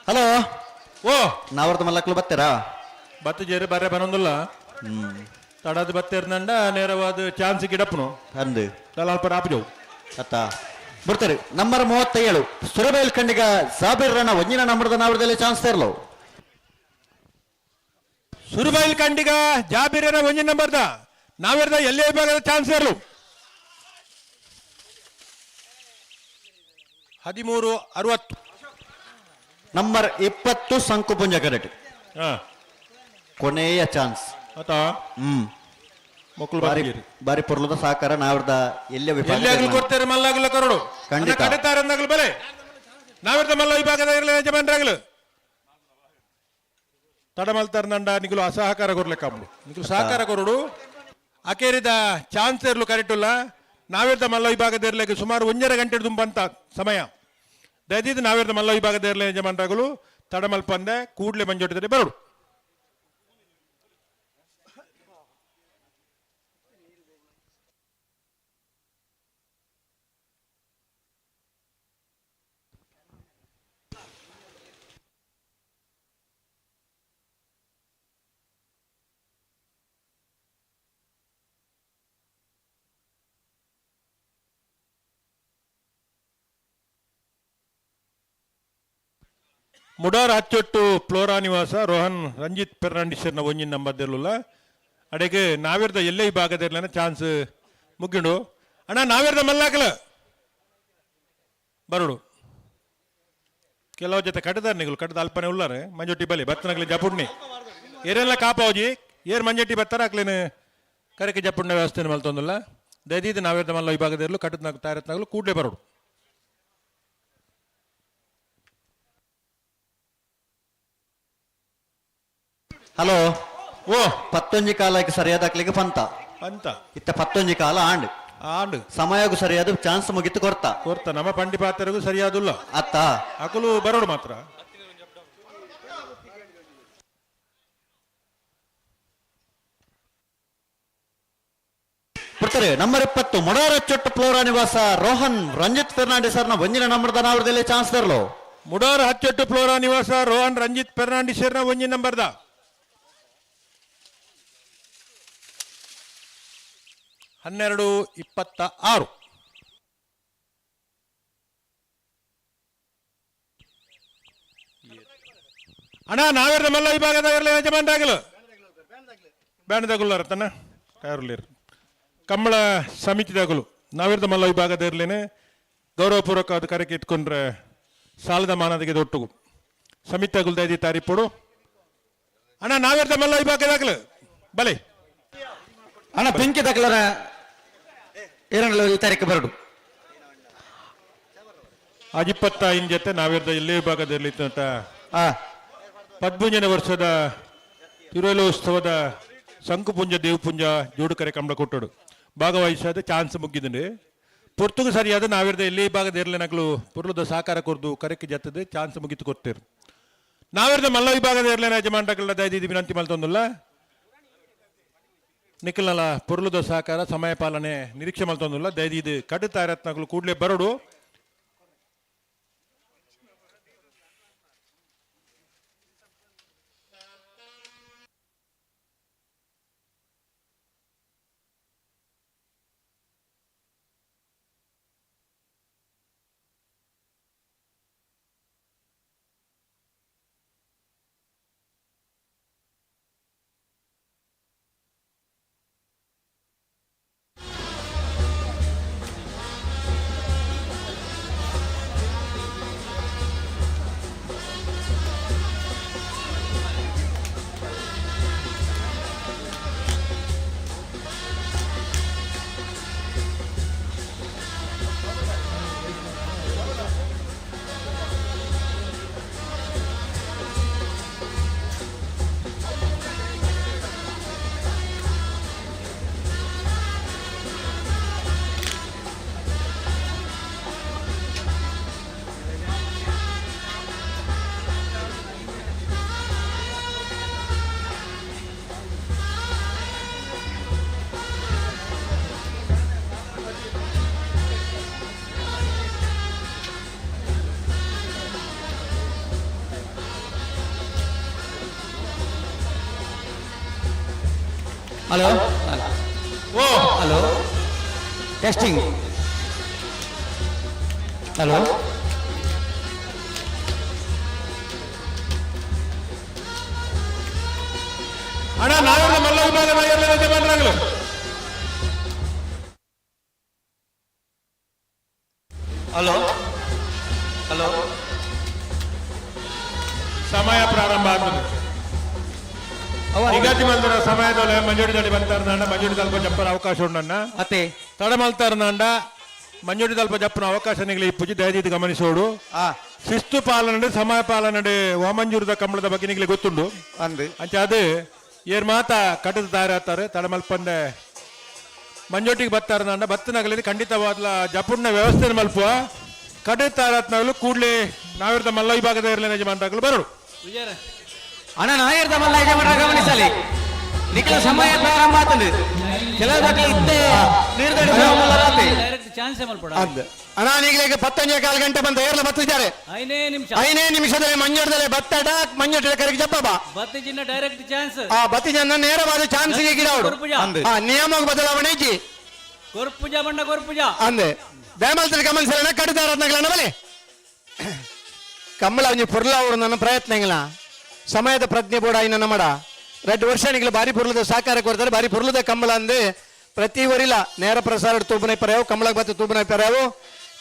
Speaker 9: ಹಲೋ
Speaker 7: ಓ
Speaker 9: ನಾವರ್ದ ಮಲ್ಲಕ್ಲು ಬತ್ತೀರಾ?
Speaker 7: ಬತ್ತ ಜೇರು ಬರ ಬರೋದಿಲ್ಲ. ತಡದ ಬತ್ತೇರ್ನಂಡ ನೇರವಾದ ಚಾನ್ಸ್ ಗಿಡಪ್ಪನು
Speaker 9: ಅಂದು
Speaker 7: ದಲಾಲ್ಪ ರಾಪಜವು
Speaker 9: ಅತ್ತ ಬರ್ತಾರೆ. ನಂಬರ್ 37 ಸುರಬೈಲ್ ಖಂಡಿಗ ಜಾಬೀರ್ ರನ್ನ ಒಂಜಿನ ನಂಬರ್ದ ನಾವರದಲ್ಲಿ ಚಾನ್ಸ್ ತರಲು.
Speaker 7: ಸುರಬೈಲ್ ಖಂಡಿಗ ಜಾಬೀರನ ಒಂಜಿನ ನಂಬರ್ದ ನಾವಿರ್ದ ಎಲ್ಲೇ ವಿಭಾಗದ ಚಾನ್ಸ್ ಇರಲು. 13:60.
Speaker 9: Number 20 Sankupunja correct. ಕೊನೆಯ ಚಾನ್ಸ್.
Speaker 7: ಆತಾ? ಮಕ್ಕಳು
Speaker 9: ಬಾರಿ
Speaker 7: ಬಾರಿ
Speaker 9: ಬಾರಿ ಪೊರ್ಲದ ಸಹಕಾರ ನಾವ್ರದ ಎಲ್ಲೇ ವಿಭಾಗ
Speaker 7: ಎಲ್ಲಿ ಕೊಡ್ತಾರೆ ಮಲ್ಲಾಗಲ ಕರೋಡು
Speaker 9: ಖಂಡಿತ.
Speaker 7: ಕಡಿತಾರೆ ಅಂದಾಗಲು ಬಲೆ ನಾವಿರ್ದ ಮಲ್ಲ ವಿಭಾಗದ ಇರಲಿ ಯಜಮಾನರಾಗಲು ತಡಮಲ್ತಾರ ನಂಡ ನಿಗುಲು ಅಸಹಕಾರ ಕೊರ್ಲೆಕ್ಕಂಬು ನಿಗುಲು ಸಹಕಾರ ಕೊರಡು ಅಕೇರಿದ ಚಾನ್ಸ್ ಇರಲು ಕರೆಕ್ಟುಲ್ಲ. ನಾವಿರ್ದ ಮಲ್ಲ ವಿಭಾಗದ ಇರಲಿಕ್ಕೆ ಸುಮಾರು 1.5 ಗಂಟೆ ದುಂಬಂತ ಸಮಯ ದಯದಿದ್ದು ನಾವಿರ್ದ ಮಲ್ಲ ವಿಭಾಗದ ಇರಲಿ ಯಜಮಾನರಾಗಲು ತಡಮಲ್ಪಂದೆ ಕೂಡ್ಲೆ ಮಂಜೋಟಿದರೆ ಬರೋಡು. ಮುಡಾರ್ ಅಚ್ಚೊಟ್ಟು ಫ್ಲೋರಾ ನಿವಾಸ ರೋಹನ್ ರಂಜಿತ್ ಫೆರ್ನಾಂಡಿಸರ್ನ ಒಂಜಿನ ನಂಬರ್ದಿರಲಿಲ್ಲ. ಅಡೆಗೆ ನಾವಿರ್ದ ಎಲ್ಲೇ ಈ ಭಾಗದಿರ್ಲನ ಚಾನ್ಸ್ ಮುಗ್ಗಿಂಡು. ಅಣ್ಣ ನಾವಿರ್ದ ಮಲ್ಲಾಕಲ ಬರೋಡು. ಕೆಲವು ಜೊತೆ ಕಟ್ಟದಾರ ನಿಗುಲು ಕಟ್ಟದ ಅಲ್ಪನೆ ಉಲ್ಲಾರೆ ಮಂಜೊಟ್ಟಿ ಬಲಿ ಬತ್ತನಗ್ಲಿ ಜಪುಡ್ನಿ ಏರೆಲ್ಲ ಕಾಪಾವಜಿ ಏರ್ ಮಂಜೊಟ್ಟಿ ಬತ್ತಾರ ಹಾಕ್ಲೇನು ಕರೆಕೆ ಜಪುಡ್ನ ವ್ಯವಸ್ಥೆ ಮಲ್ತೊಂದಿಲ್ಲ. ದಯದೀದ ನಾವೇರ್ದ ಮಲ್ಲ ವಿಭಾಗದ ಕಟ್ಟದ ತಯಾರತ್ನಾಗಲು ಕೂಡಲೇ ಬರೋಡು.
Speaker 9: ಹಲೋ, ಓ ಪತ್ತೊಂಜಿ ಕಾಲಕ್ಕೆ ಸರಿಯಾದ ಪಂತ
Speaker 7: ಪಂತ
Speaker 9: ಇತ್ತ ಪತ್ತೊಂಜಿ ಕಾಲ ಆಂಡ್
Speaker 7: ಆಂಡ್
Speaker 9: ಸಮಯಗೂ ಸರಿಯಾದ ಚಾನ್ಸ್ ಮುಗಿತು ಕೊರ್ತ
Speaker 7: ಕೊರ್ತ ನಮ್ಮ ಪಂಡಿ ಪಾತ್ರಗೂ ಸರಿಯಾದುಲ್ಲ
Speaker 9: ಅತ್ತ
Speaker 7: ಅಕಲು ಬರೋಡು ಮಾತ್ರ.
Speaker 9: ಪುಡ್ತಾರೆ ನಂಬರ್ 20 ಮೊಡಾರ ಚೊಟ್ಟ ಫ್ಲೋರಾ ನಿವಾಸ ರೋಹನ್ ರಂಜಿತ್ ಫೆರ್ನಾಂಡಿಸ್ ಸರ್ನ ಒಂಜಿನ ನಂಬರ್ದ ನಾವರದಲ್ಲಿ ಚಾನ್ಸ್ ತರಲು.
Speaker 7: ಮುಡಾರ ಹಚ್ಚೊಟ್ಟು ಫ್ಲೋರಾ ನಿವಾಸ ರೋಹನ್ ರಂಜಿತ್ ಫೆರ್ನಾಂಡಿಸ್ ಸರ್ನ ಒಂಜಿನ ನಂಬರ್ದ. 12:26. ಅಣ್ಣ ನಾವೇರ್ದ ಮಲ್ಲ ವಿಭಾಗದ ಯಜಮಾನ್ರಾಗಲು ಬ್ಯಾಣದಾಗುಲ್ಲಾರ ತನ್ನ ತಯಾರುಲೇರು ಕಂಬಳ ಸಮಿತಿದಾಗಲು ನಾವೇರ್ದ ಮಲ್ಲ ವಿಭಾಗದ ಇರಲೇನೆ ಗೌರವಪೂರ್ವಕವಾದ ಕಾರ್ಯಕ್ಕೆ ಇಟ್ಕೊಂಡ್ರೆ ಸಾಲದ ಮಾನದಿಗೆ ದೊಟ್ಟುಗು ಸಮಿತಿ ಅಗುಲ್ದ ತಾರಿಪೋಡು. ಅಣ್ಣ ನಾವೇರ್ದ ಮಲ್ಲ ವಿಭಾಗದಾಗಲು ಬಲೆ
Speaker 13: ಅಣ್ಣ ಬೆಂಕಿ ತಕಲರ ಏರಲ್ಲ ಈ ತಾರೀಕು ಬರಡು.
Speaker 7: ಅಜಿಪ್ಪತ್ತ ಜೊತೆ ನಾವೇರ್ದ ಎಲ್ಲೇ ವಿಭಾಗದಲ್ಲಿ ಪದ್ಮಂಜನ ವರ್ಷದ ತಿರುವಲೋತ್ಸವದ ಶಂಕುಪುಂಜ ದೇವಪುಂಜ ಜೋಡುಕರೆ ಕಂಬಳ ಕೊಟ್ಟಡು ಭಾಗವಹಿಸಾದ ಚಾನ್ಸ್ ಮುಗ್ಗಿದ್ದೀನಿ. ಪೊರ್ತುಗು ಸರಿಯಾದ ನಾವಿರ್ದ ಎಲ್ಲಿ ಭಾಗದ ಇರ್ಲೇನಗ್ಲು ಪುರ್ಲದ ಸಹಕಾರ ಕೊರ್ದು ಕರೆಕ್ಕೆ ಜತ್ತದ ಚಾನ್ಸ್ ಮುಗಿತು ಕೊಡ್ತೀರು. ನಾವಿರ್ದ ಮಲ್ಲ ವಿಭಾಗದ ಇರ್ಲೇನ ಯಜಮಾನ್ರಗಳ ದಯದೀದಿ ವಿನಂತಿ ಮಲ್ತೊಂದುಲ್ಲ. ನಿಖಲ್ನಲ ಪೊರ್ಲುದ ಸಹಕಾರ ಸಮಯ ಪಾಲನೆ ನಿರೀಕ್ಷೆ ಮಲ್ತೊಂದುಲ್ಲ. ದಯದೀದು ಕಡು ತಾರತ್ನಗಳು ಕೂಡಲೇ ಬರೋಡು.
Speaker 13: Hello hello testing hello
Speaker 7: ಅಣ್ಣ ನಾವೇರ್ದ ಮಲ್ಲ ವಿಭಾಗದ ಯಜಮಾನ್ರಾಗಲು.
Speaker 13: ಹಲೋ ಹಲೋ
Speaker 7: ಸಮಯ ಪ್ರಾರಂಭ ಆಗ್ತದೆ. ನಿಗದಿ ಮಲ್ದರ ಸಮಯದೊಲೆ ಮಂಜೋಡಿ ದಡಿ ಬಂತಾರ ನಾಂಡ ಮಂಜೋಡಿ ತಲ್ಪ ಜಪ್ಪನ ಅವಕಾಶ ಉಂಡಣ್ಣ.
Speaker 13: ಅತ್ತೆ
Speaker 7: ತಡ ಮಲ್ತಾರ ನಾಂಡ ಮಂಜೋಡಿ ತಲ್ಪ ಜಪ್ಪನ ಅವಕಾಶ ನಿಗಲಿ ಪೂಜೆ ದಯದೀದಿ ಗಮನಿಸೋಡು. ಶಿಸ್ತು ಪಾಲನೆ ಸಮಯ ಪಾಲನೆ ವಾಮಂಜೂರದ ಕಂಬಳದ ಬಗ್ಗೆ ನಿಗಲಿ ಗೊತ್ತುಂಡು ಅಂಚೆ ಅದು ಏರ್ ಮಾತ ಕಟ್ಟದ ತಯಾರಾತಾರೆ ತಡಮಲ್ಪಂದೆ ಮಂಜೋಟಿಗೆ ಬತ್ತಾರ ನಾಂಡ ಬತ್ತನಗಲಿ ಖಂಡಿತವಾದ್ಲ ಜಪುಣ್ಣ ವ್ಯವಸ್ಥೆ ಮಲ್ಪುವ ಕಡೆ ತಯಾರಾತ್ನಾಗಲು ಕೂಡ್ಲೆ ನಾವಿರ್ದ ಮಲ್ಲ ವಿಭಾಗದ ಇರಲಿ ಯಜಮಾನ್ರಾಗಲು ಬರೋಡು.
Speaker 13: ಅಣ್ಣ ನಾಯರ್ದ ಮಲ್ಲ ಯಜಮಾನರ ಗಮನಿಸಲಿ ನಿಖಿಲ ಸಮಯ ಪ್ರಾರಂಭ ಆತಂದು ಕೆಲವು ಇತ್ತೆ
Speaker 5: ಅಣ್ಣ ಈಗಲೇ 10:15 ಗಂಟೆ ಬಂದ ಏರ್ಲ ಬತ್ತಿದ್ದಾರೆ.
Speaker 4: 5 ನಿಮಿಷ
Speaker 5: 5 ನಿಮಿಷದಲ್ಲಿ ಮಂಜೋಟದಲ್ಲಿ ಬತ್ತಡ ಮಂಜೋಟ ಕರೆಗೆ ಜಪ್ಪಬ
Speaker 4: ಬತ್ತಿ ಜಿನ್ನ ಡೈರೆಕ್ಟ್ ಚಾನ್ಸ್.
Speaker 5: ಆ ಬತ್ತಿ ಜನ ನೇರವಾದ ಚಾನ್ಸ್ ಗಿಡ ಅವರು ನಿಯಮ ಬದಲಾವಣೆ ಇಜ್ಜಿ
Speaker 4: ಕೊರ್ಪುಜ ಬಣ್ಣ ಕೊರ್ಪುಜ
Speaker 5: ಅಂದೆ ದಯಮಲ್ತದ ಗಮನಿಸಲನ ಕಡಿದಾರ ಬಲೆ ಕಂಬಳ ಒಂಜಿ ಪೊರ್ಲ ಅವರು ನನ್ನ ಪ್ರಯತ್ನ ಇಲ್ಲ ಸಮಯದ ಪ್ರಜ್ಞೆ ಬೋಡ ಇನ್ನ ಮಡ 2 ವರ್ಷ ನಿಗಲ ಬಾರಿ ಪೊರ್ಲದ ಸಹಕಾರ ಕೊಡ್ತಾರೆ ಬಾರಿ ಪೊರ್ಲದ ಕಂಬಳ ಅಂದೆ ಪ್ರತಿ ವರಿಲ ನೇರ ಪ್ರಸಾರ ತೂಬನ ಪರ್ಯಾವು ಕಂಬಳಕ್ಕೆ ಬತ್ತ ತೂಬನ ಪರ್ಯಾವು.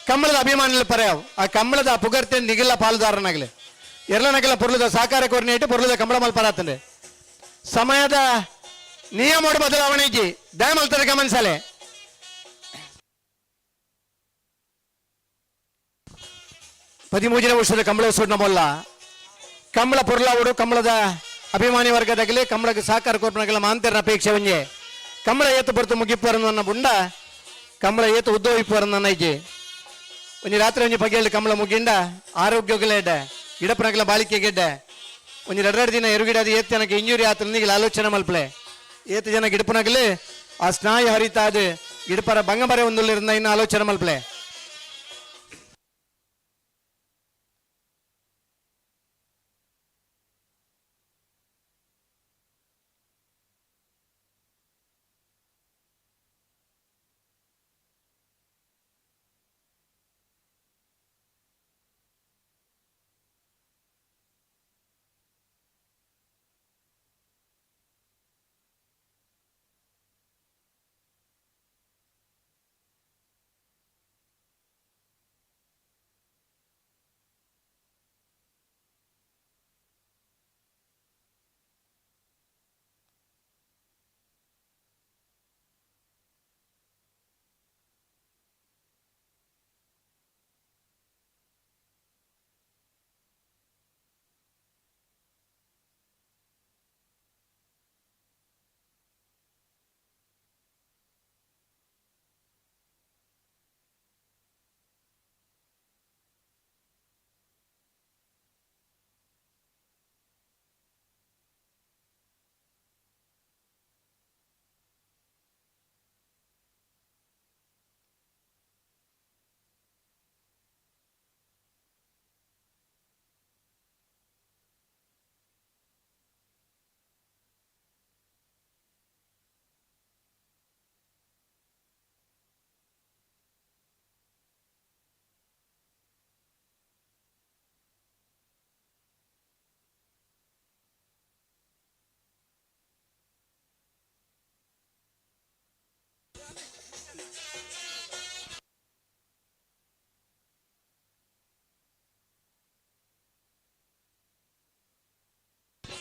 Speaker 5: ಕಂಬಳದ ಅಭಿಮಾನಿಗಳ ಪರ್ಯಾವ್ ಆ ಕಂಬಳದ ಪುಗರ್ತೆ ನಿಗಿಲ್ಲ ಪಾಲುದಾರನಾಗಲಿ ಎರಲನಗಲ ಪೊರ್ಲದ ಸಹಕಾರ ಕೋರ್ನೇಟು ಪೊರ್ಲದ ಕಂಬಳ ಮಲ್ಪರಾತಂದೆ ಸಮಯದ ನಿಯಮ ಬದಲಾವಣೆ ಇಜ್ಜಿ ದಯಮಲ್ತದ ಗಮನಿಸಲೆ. 13ನೇ ವರ್ಷದ ಕಂಬಳೋತ್ಸವ ನಮ್ಮಲ್ಲ ಕಂಬಳ ಪೊರ್ಲಾವುಡು ಕಂಬಳದ ಅಭಿಮಾನಿ ವರ್ಗದಾಗಲಿ ಕಂಬಳಕ್ಕೆ ಸಹಕಾರ ಕೋರ್ಪನಗಲ ಮಾಂತರನ ಅಪೇಕ್ಷೆ ಒಂಜೆ ಕಂಬಳ ಏತು ಬರ್ತು ಮುಗಿಪ್ಪರನ್ನ ಬುಂಡ ಕಂಬಳ ಏತು ಉದ್ದೋಯಿಪ್ಪರನ್ನ ಇಜ್ಜಿ ಒಂಜಿ ರಾತ್ರಿ ಒಂಜಿ ಪಗೆಯಲ್ಲಿ ಕಂಬಳ ಮುಗಿಂಡ ಆರೋಗ್ಯಗಲೇ ಇಡ್ಡೆ ಇಡಪ್ಪನಗಲ ಬಾಳಿಕೆ ಗೆಡ್ಡೆ ಒಂಜಿ ಎರಡೆರಡು ದಿನ ಎರುಗಿಡದು ಏತ್ ಜನಕ್ಕೆ ಇಂಜುರಿ ಆತ ಆಲೋಚನೆ ಮಲ್ಪಲೆ ಏತು ಜನ ಗಿಡಪನಗಲಿ ಆ ಸ್ನಾಯು ಹರಿತಾದು ಗಿಡಪರ ಬಂಗ ಬರೆ ಒಂದುಲ್ಲಿರಂದ ಇನ್ನು ಆಲೋಚನೆ ಮಲ್ಪಲೆ.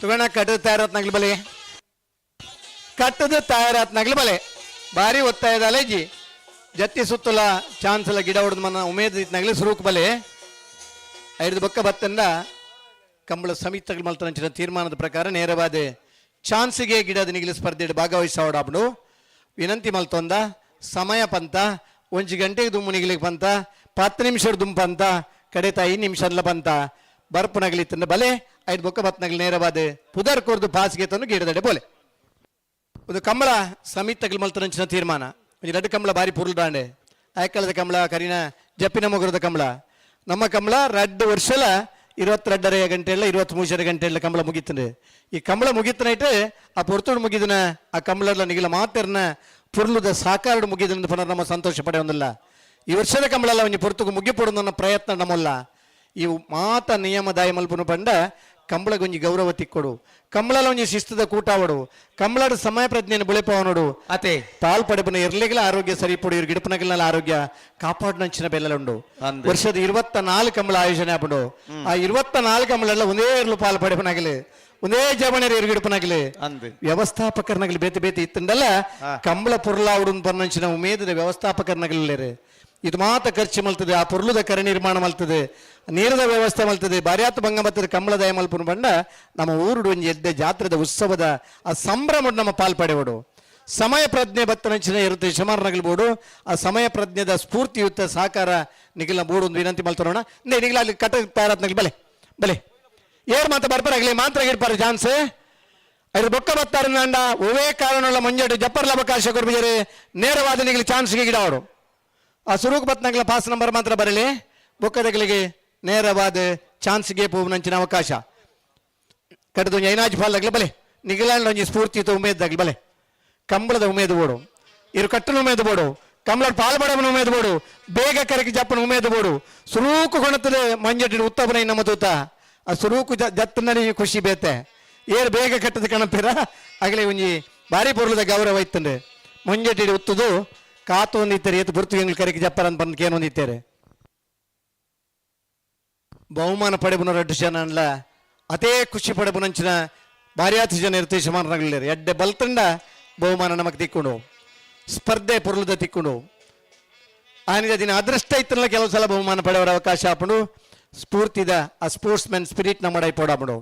Speaker 5: ತುಗಣ ಕಟ್ಟದ ತಯಾರಾತ್ನಾಗ್ಲಿ ಬಲೆ, ಕಟ್ಟದ ತಯಾರಾತ್ನಾಗ್ಲಿ ಬಲೆ ಭಾರಿ ಒತ್ತಾಯದ ಅಲೆಜಿ ಜತ್ತಿ ಸುತ್ತಲ ಚಾನ್ಸ್ ಎಲ್ಲ ಗಿಡ ಹೊಡೆದು ಮನ ಉಮೇದ್ ಇತ್ನಾಗ್ಲಿ ಸುರುಕ್ ಬಲೆ ಐದು ಬೊಕ್ಕ ಬತ್ತಂದ ಕಂಬಳ ಸಮಿತಿಗಳ ಮಲ್ತನಂಚಿನ ತೀರ್ಮಾನದ ಪ್ರಕಾರ ನೇರವಾದ ಚಾನ್ಸಿಗೆ ಗಿಡದ ನಿಗಿಲು ಸ್ಪರ್ಧೆ ಭಾಗವಹಿಸೋಡಾಬ್ನು ವಿನಂತಿ ಮಲ್ತೊಂದ ಸಮಯ ಪಂತ 1 ಗಂಟೆಗೆ ದುಮ್ಮು ನಿಗಿಲಿಗೆ ಪಂತ 10 ನಿಮಿಷದ ದುಂಪಂತ ಕಡೆ 5 ನಿಮಿಷ ಪಂತ ಬರ್ಪು ನಗಲಿ ತಿನ್ನ ಬಲೆ ಐದು ಬೊಕ್ಕ ಬತ್ನಗಲಿ ನೇರವಾದ ಪುದರ್ ಕೋರ್ದು ಪಾಸ್ಗೆ ತಂದು ಗಿಡದಡೆ ಬೋಲೆ. ಒಂದು ಕಂಬಳ ಸಮಿತಿಗಳ ಮಲ್ತನಂಚಿನ ತೀರ್ಮಾನ. ಒಂದು ರಡ್ಡು ಕಂಬಳ ಬಾರಿ ಪುರುಳು ದಾಂಡೆ ಆಯ್ಕಳದ ಕಂಬಳ ಕರಿನ ಜಪ್ಪಿನ ಮೊಗರದ ಕಂಬಳ ನಮ್ಮ ಕಂಬಳ ರಡ್ಡು ವರ್ಷಲ 22.5 ಗಂಟೆಲ್ಲ 23.5 ಗಂಟೆಲ್ಲ ಕಂಬಳ ಮುಗೀತದೆ. ಈ ಕಂಬಳ ಮುಗೀತನೈಟು ಆ ಪೊರ್ತುಡು ಮುಗಿದನ ಆ ಕಂಬಳಲ್ಲ ನಿಗಿಲ ಮಾತೆರ್ನ ಪುರ್ಲುದ ಸಾಕಾರಡು ಮುಗಿದ ಪುನರ್ ನಮ್ಮ ಸಂತೋಷ ಪಡೆಯೊಂದಿಲ್ಲ. ಈ ವರ್ಷದ ಕಂಬಳಲ್ಲ ಒಂಜಿ ಪೊರ್ತುಗು ಮುಗಿಪೊಡುന്ന ಪ್ರಯತ್ನ ನಮ್ಮಲ್ಲ. ಈ ಮಾತ ನಿಯಮ ದಾಯ ಮಲ್ಪುನು ಪಂಡ ಕಂಬಳಗೊಂಜಿ ಗೌರವ ತಿಕ್ಕೊಡು, ಕಂಬಳಲ ಒಂಜಿ ಶಿಸ್ತದ ಕೂಟಾವಡು, ಕಂಬಳಡು ಸಮಯ ಪ್ರಜ್ಞೆಯನ್ನು ಬುಳೆಪವನೋಡು
Speaker 17: ಅತೆ
Speaker 5: ಪಾಲ್ ಪಡೆಪುನ ಎರ್ಲಿಗಳ ಆರೋಗ್ಯ ಸರಿಪೊಡು ಇರು ಗಿಡಪನಗಲ ಆರೋಗ್ಯ ಕಾಪಾಡಿನಂಚಿನ ಬೆಲ್ಲಲುಂಡು. ವರ್ಷದ 24 ಕಂಬಳ ಆಯೋಜನೆ ಆಪುಂಡು. ಆ 24 ಕಂಬಳೆಲ್ಲ ಒಂದೇ ಇರ್ಲು ಪಾಲ್ ಪಡೆಪನಾಗಲಿ ಒಂದೇ ಜವಣರು ಇರು ಗಿಡಪನಾಗಲಿ ವ್ಯವಸ್ಥಾಪಕರ್ನಗಲಿ ಬೇತೆ ಬೇತೆ ಇತ್ತಂಡಲ್ಲ ಕಂಬಳ ಪೊರ್ಲಾವುಡು ಪನ್ನಂಚಿನ ಉಮೇದದ ವ್ಯವಸ್ಥಾಪಕರ್ನಗಲಿಲ್ಲೇರು. ಇದು ಮಾತ ಖರ್ಚು ಮಲ್ತದೆ, ಆ ಪೊರ್ಲುದ ಕರೆ ನಿರ್ಮಾಣ ಮಲ್ತದೆ, ನೀರದ ವ್ಯವಸ್ಥೆ ಮಲ್ತದೆ, ಬಾರ್ಯಾತು ಭಂಗ ಮತ್ತದ ಕಂಬಳ ದಯ ಮಲ್ಪುನು ಬಂಡ ನಮ್ಮ ಊರುಡು ಒಂಜಿ ಎದ್ದೆ ಜಾತ್ರೆದ ಉತ್ಸವದ ಆ ಸಂಭ್ರಮ ನಮ್ಮ ಪಾಲ್ಪಡೆವಡು. ಸಮಯ ಪ್ರಜ್ಞೆ ಬತ್ತನಂಚಿನ ಇರುತ್ತೆ ಶಮಾರನಗಲ್ ಬೋಡು ಆ ಸಮಯ ಪ್ರಜ್ಞೆದ ಸ್ಫೂರ್ತಿಯುಕ್ತ ಸಹಕಾರ ನಿಗಿಲ ಬೋಡು ಒಂದು ವಿನಂತಿ ಮಲ್ತರೋಣ. ನಿಗಿಲ ಅಲ್ಲಿ ಕಟ್ಟ ತಯಾರಾತ್ನಗಲಿ ಬಲೆ ಬಲೆ ಏರ್ ಮಾತ ಬರ್ಪರಾಗಲಿ ಮಾತ್ರ ಇಡ್ಪಾರ ಚಾನ್ಸ್ ಐದು ಬೊಕ್ಕ ಬತ್ತಾರ ನಂಡ ಒವೇ ಕಾರಣವುಳ್ಳ ಮಂಜಾಟು ಜಪ್ಪರ್ಲ ಅವಕಾಶ ಕೊರ್ಬಿಜರೆ ನೇರವಾದ ನಿಗಿಲಿ ಚಾನ್ಸ್ಗೆ ಗಿಡ ಅವರು. ಆ ಸುರೂಕ್ ಬತ್ನಗಲ ಪಾಸ್ ನಂಬರ್ ಮಾತ್ರ ಬರಲಿ ಬೊಕ್ಕದಗಳಿಗೆ ನೇರವಾದ ಚಾನ್ಸ್ಗೆ ಪೂವನಂಚಿನ ಅವಕಾಶ ಕಟ್ಟದ ಒಂಜಿ ಐನಾಜ್ ಫಾಲ್ದಾಗ್ಲಿ ಬಲೆ ನಿಗಲಾಂಡ್ ಒಂಜಿ ಸ್ಫೂರ್ತಿ ಉಮೇದ್ದಾಗ್ಲಿ ಬಲೆ ಕಂಬಳದ ಉಮೇದು ಬೋಡು ಇರು ಕಟ್ಟನ ಉಮೇದು ಬೋಡು ಕಂಬಳ ಪಾಲ್ಬಡವನ ಉಮೇದು ಬೋಡು ಬೇಗ ಕರಗಿ ಜಪ್ಪನ ಉಮೇದು ಬೋಡು ಸುರೂಕು ಕೊಣತದೆ ಮಂಜಟಿ ಉತ್ತಮನ ನಮ್ಮ ತೂತ ಆ ಸುರೂಕು ಜತ್ತನಲ್ಲಿ ಖುಷಿ ಬೇತೆ ಏರು ಬೇಗ ಕಟ್ಟದ ಕಣಪಿರ ಆಗಲೇ ಒಂಜಿ ಭಾರಿ ಪೊರ್ಲದ ಗೌರವ ಇತ್ತಂಡೆ ಮುಂಜಟಿ ಉತ್ತದು ಕಾತು ಒಂದಿತ್ತಾರೆ ಏತು ಗುರ್ತು ಎಂಗ್ಳು ಕರೆಗೆ ಜಪ್ಪರ ಅಂತ ಬಂದು ಏನು ಒಂದಿತ್ತಾರೆ. ಬಹುಮಾನ ಪಡೆಬುನ ರಡ್ಡು ಜನ ಅತೇ ಖುಷಿ ಪಡೆಬುನಂಚಿನ ಭಾರ್ಯಾತಿ ಜನ ಇರ್ತೀವಿ ಸಮಾನರಾಗಲಿಲ್ಲ ಎಡ್ಡೆ ಬಲ್ತಂಡ ಬಹುಮಾನ ನಮಗೆ ತಿಕ್ಕೊಂಡು ಸ್ಪರ್ಧೆ ಪೊರುಲದ ತಿಕ್ಕೊಂಡು ಆನಿದ ದಿನ ಅದೃಷ್ಟ ಇತ್ತಲ್ಲ ಕೆಲವು ಸಲ ಬಹುಮಾನ ಪಡೆಯವರ ಅವಕಾಶ ಆಪುಂಡು ಸ್ಫೂರ್ತಿದ ಆ ಸ್ಪೋರ್ಟ್ಸ್ ಮ್ಯಾನ್ ಸ್ಪಿರಿಟ್ ನಮ್ಮ ಪೋಡಾಪುಂಡು.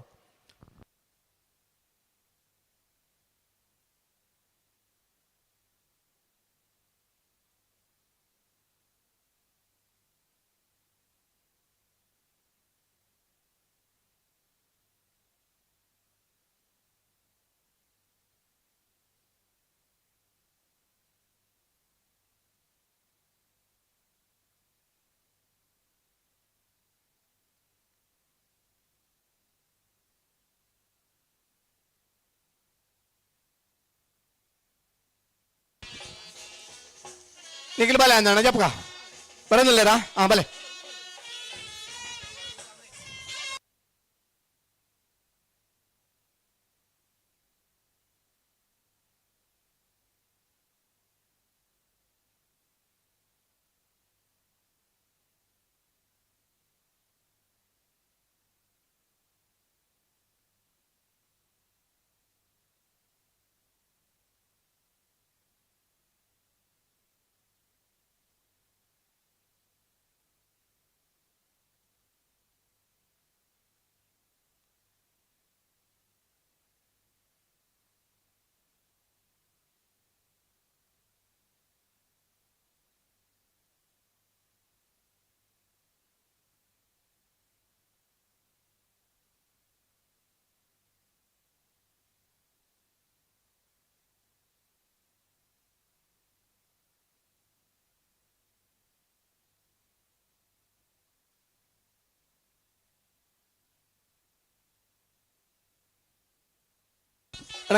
Speaker 5: ನಿಖಿಲ್ ಬಲೆ ಅಂದಣ್ಣ ಜಪ್ಕ ಬರೋದಿಲ್ಲೇರಾ? ಹಾಂ ಬಲೆ.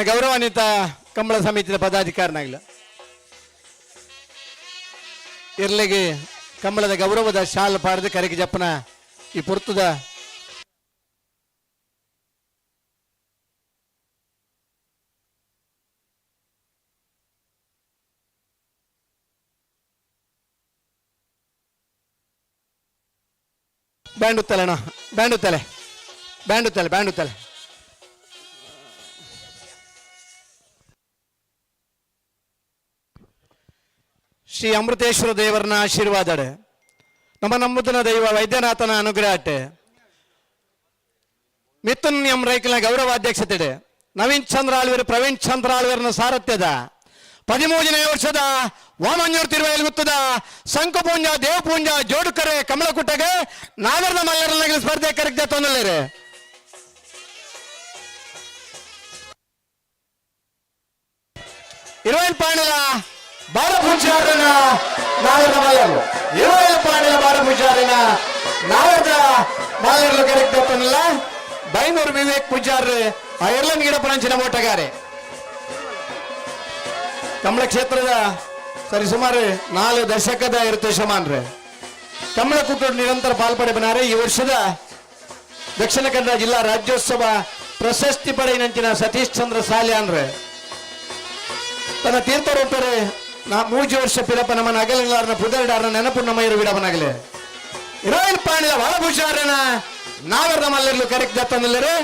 Speaker 5: ಗೌರವಾನ್ವಿತ ಕಂಬಳ ಸಮಿತಿಯ ಪದಾಧಿಕಾರಿನಾಗಲ ಇರ್ಲಿಗೆ ಕಂಬಳದ ಗೌರವದ ಶಾಲ್ ಪಾಡ್ದು ಕರೆಗೆ ಜಪ್ಪನ ಈ ಪುರ್ತದ ಬ್ಯಾಂಡ್ ಉತ್ತಲೆ ಅಣ್ಣ, ಬ್ಯಾಂಡ್ ಉತ್ತಲೆ, ಬ್ಯಾಂಡ್ ಉತ್ತಲೆ, ಬ್ಯಾಂಡ್ ಉತ್ತಲೆ. ಶ್ರೀ ಅಮೃತೇಶ್ವರ ದೇವರನ ಆಶೀರ್ವಾದಡೆ ನಮ್ಮ ನಮ್ಮದನ ದೈವ ವೈದ್ಯನಾಥನ ಅನುಗ್ರಹ ಅಟ್ಟೆ ಮಿಥುನ್ ಎಂ ರೈಕಲ್ನ ಗೌರವಾಧ್ಯಕ್ಷತೆ ನವೀನ್ ಚಂದ್ರ ಆಳ್ವೇರು ಪ್ರವೀಣ್ ಚಂದ್ರ ಆಳ್ವೇರನ ಸಾರಥ್ಯದ 13ನೇ ವರ್ಷದ ವಾಮಂಜೂರು ತಿರುವೈಲುಗುತ್ತದ ಶಂಕುಪೂಂಜ ದೇವಪೂಂಜ ಜೋಡುಕರೆ ಕಮಲಕುಟ್ಟಗೆ ನಾಗರದ ಮಲ್ಲರನ್ನ ಸ್ಪರ್ಧೆ ಕರೆಕ್ತ ತೊಂದಲೇರೆ. ಇರುವೈಲ್ ಪಾಣಿಲ ಬಾಲಪೂಜಾರನ ನಾಗರದ ಮಲ್ಲರು, ಇರುವೈಲ್ ಪಾಣಿಲ ಬಾಲಪೂಜಾರನ ನಾಗರದ ಮಲ್ಲರಲು ಕರೆಕ್ಟ್ ತೊಂದಲ್ಲ. ಬೈನೂರು ವಿವೇಕ್ ಪೂಜಾರ್ ಐರ್ಲೆಂಡ್ ಗಿಡಪನಂಚಿನ ಓಟಗಾರೆ. ಕಮಲ ಕ್ಷೇತ್ರದ ಸರಿ ಸುಮಾರು 4 ದಶಕದ ಇರುತ್ತೆ ಶಮಾನ್ರೆ ಕಮಲ ಕೂಟ ನಿರಂತರ ಪಾಲ್ಪಡೆ ಬನಾರೆ. ಈ ವರ್ಷದ ದಕ್ಷಿಣ ಕನ್ನಡ ಜಿಲ್ಲಾ ರಾಜ್ಯೋತ್ಸವ ಪ್ರಶಸ್ತಿ ಪಡೆಯಿನಂಚಿನ ಸತೀಶ್ ಚಂದ್ರ ಸಾಲ್ಯಾನ್ರೆ ತನ್ನ ತೀರ್ಥರೂಪರೆ ನಾ 3 ವರ್ಷ ಪಿರಪ್ಪ ನಮ್ಮ ನಗಲಿಲ್ಲಾರನ ಪುದರ್ಡಾರನ ನೆನಪು ನಮ್ಮ ಇರು ವಿಡವನಾಗಲಿ. ಇರೋಯಿಲ್ ಪಾಣಿಲ ಬಾಲಭೂಷಾರನ ನಾವರ್ದ ಮಲ್ಲರ್ಲು ಕರೆಕ್ಟ್ ದತ್ತಂದಿಲ್ಲರೆ.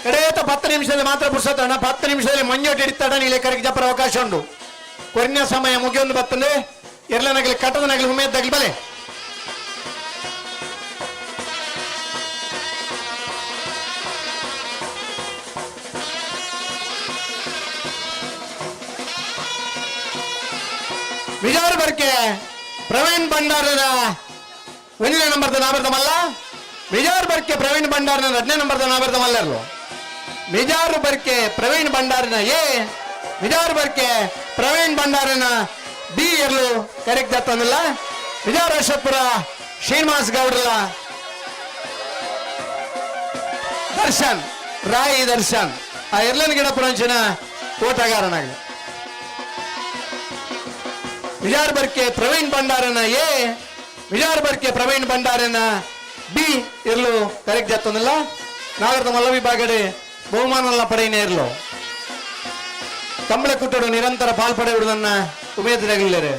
Speaker 5: ಕಡೆಯತ 10 ನಿಮಿಷದಲ್ಲಿ ಮಾತ್ರ ಪುರ್ಸತ್ತಣ್ಣ, 10 ನಿಮಿಷದಲ್ಲಿ ಮಂಜೋಟಿ ಹಿಡಿತಾಡ ನೀಲೆ ಕರೆಗೆ ಜಪ್ಪರ ಅವಕಾಶ ಉಂಟು. ಕೊರಿನ ಸಮಯ ಮುಗಿಯೊಂದು ಬತ್ತಂದೆ ಎರಲನಗಲಿ ಕಟ್ಟದನಗಲಿ ಉಮೇದ್ದಾಗಲಿ ಬಲೆ. ವಿಜಾರ್ ಬರ್ಕೆ ಪ್ರವೀಣ್ ಭಂಡಾರನ 1ನೇ ನಂಬರ್ದ ನಾಬರ್ದ ಮಲ್ಲ, ವಿಜಾರ್ ಬರ್ಕೆ ಪ್ರವೀಣ್ ಭಂಡಾರನ 2ನೇ ನಂಬರ್ದ ನಾಬರ್ದ ಮಲ್ಲರ್ಲು. ಮಿಜಾರು ಬರ್ಕೆ ಪ್ರವೀಣ್ ಭಂಡಾರನ ಎ, ಮಿಜಾರು ಬರ್ಕೆ ಪ್ರವೀಣ್ ಭಂಡಾರನ ಬಿ ಎರ್ಲು ಕರೆಕ್ಟ್ ದತ್ತಂದಿಲ್ಲ. ಮಿಜಾರ್ ಅಶೋಕ್ಪುರ ಶ್ರೀನಿವಾಸ್ ಗೌಡ್ರಲ್ಲ ದರ್ಶನ್ ರಾಯಿ ದರ್ಶನ್ ಆ ಎರ್ಲನ್ ಗಿಡ ಪುರಂಚಿನ ಓಟಗಾರನಾಗ. ಮಿಜಾರ್ ಬರ್ಕೆ ಪ್ರವೀಣ್ ಭಂಡಾರನ ಎ, ಮಿಜಾರ್ ಬರ್ಕೆ ಪ್ರವೀಣ್ ಭಂಡಾರನ ಬಿ ಇರ್ಲು ಕರೆಕ್ಟ್ ಜತ್ತೊಂದಿಲ್ಲ. ನಾಗರದ ಮಲ್ಲ ವಿಭಾಗಡೆ ಬಹುಮಾನಲ್ಲ ಪಡೆಯನೇ ಇರ್ಲು. ಕಂಬಳ ಕುಟ್ಟಡು ನಿರಂತರ ಪಾಲ್ಪಡೆಯುವುದನ್ನ ಉಮೇದರಾಗಿಲ್ಲರೆ.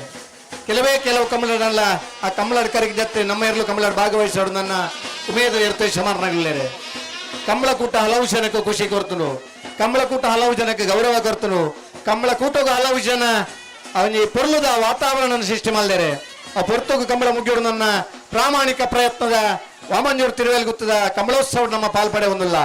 Speaker 5: ಕೆಲವೇ ಕೆಲವು ಕಂಬಳಡಲ್ಲ ಆ ಕಂಬಳಡ್ ಕರೆಗೆ ಜತ್ತೆ ನಮ್ಮ ಇರ್ಲು ಕಂಬಳಡ್ ಭಾಗವಹಿಸೋದನ್ನ ಉಮೇದ ಇರ್ತೇ ಶಮಾರನಾಗಿಲ್ಲರೆ. ಕಂಬಳಕೂಟ ಹಲವು ಜನಕ್ಕೆ ಖುಷಿ ಕೊರ್ತನು, ಕಂಬಳಕೂಟ ಹಲವು ಜನಕ್ಕೆ ಗೌರವ ಕೊರ್ತನು, ಕಂಬಳಕೂಟಗೂ ಹಲವು ಜನ ಅವನಿ ಪೊರ್ಲುದ ವಾತಾವರಣ ಸೃಷ್ಟಿ ಮಾಡಿದರೆ ಆ ಪೊರ್ತುಗು ಕಂಬಳ ಮುಗಿಯೋಡು ನನ್ನ ಪ್ರಾಮಾಣಿಕ ಪ್ರಯತ್ನದ ವಾಮಂಜೂರು ತಿರುವೇಲ್ಗುತ್ತದ ಕಂಬಳೋತ್ಸವ ನಮ್ಮ ಪಾಲ್ಪಡೆ ಹೊಂದಿಲ್ಲ.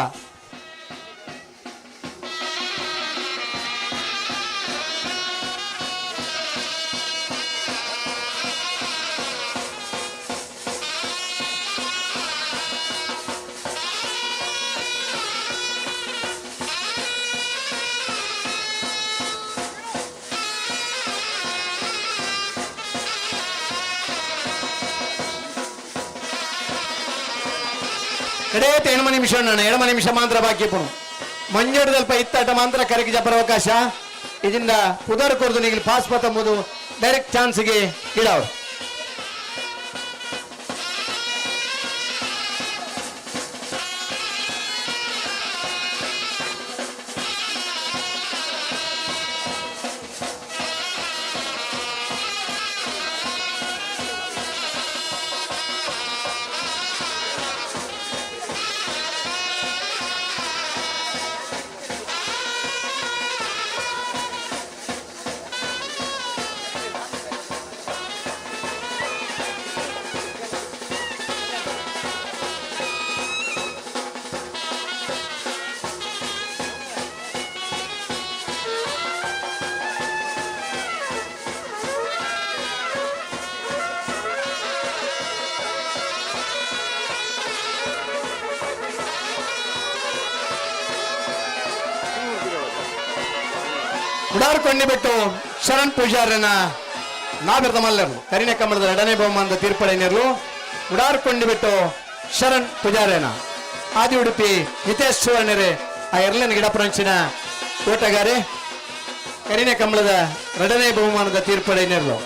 Speaker 5: ಕಡೇತ ಎಣ್ಮ ನಿಮಿಷ ಅಣ್ಣ, ಎಣ್ಮ ನಿಮಿಷ ಮಾತ್ರ ಬಾಕಿ ಪುಣು ಮಂಜೂಡದಲ್ಪ ಇತ್ತಾಟ ಮಾತ್ರ ಕರೆಗೆ ಜಪರ ಅವಕಾಶ. ಇದರಿಂದ ಪುದರ್ ಕೊರ್ದು ನೀವು ಪಾಸ್ ಪತ್ತಂಬುದು ಡೈರೆಕ್ಟ್ ಚಾನ್ಸ್ಗೆ ಇಡವ್ರು. ಬಿಟ್ಟು ಶರಣ್ ಪೂಜಾರನ ನಾಬಿರ್ದ ಮಲ್ಲರು ಕರಿಣೆ ಕಮಲದ ಎರಡನೇ ಬಹುಮಾನದ ತೀರ್ಪಡೆಯರು ಬಿಟ್ಟು ಶರಣ್ ಪೂಜಾರನ ಆದಿ ಉಡುಪಿ ಹಿತೇಶ್ ಸುವರ್ಣರೇ ಆ ಎರಡನೇ ಗಿಡಪ್ರಂಚಿನ ತೋಟಗಾರೆ ಕರಿಣೆ ಕಮಲದ ಎರಡನೇ ಬಹುಮಾನದ ತೀರ್ಪಡೆಯರು.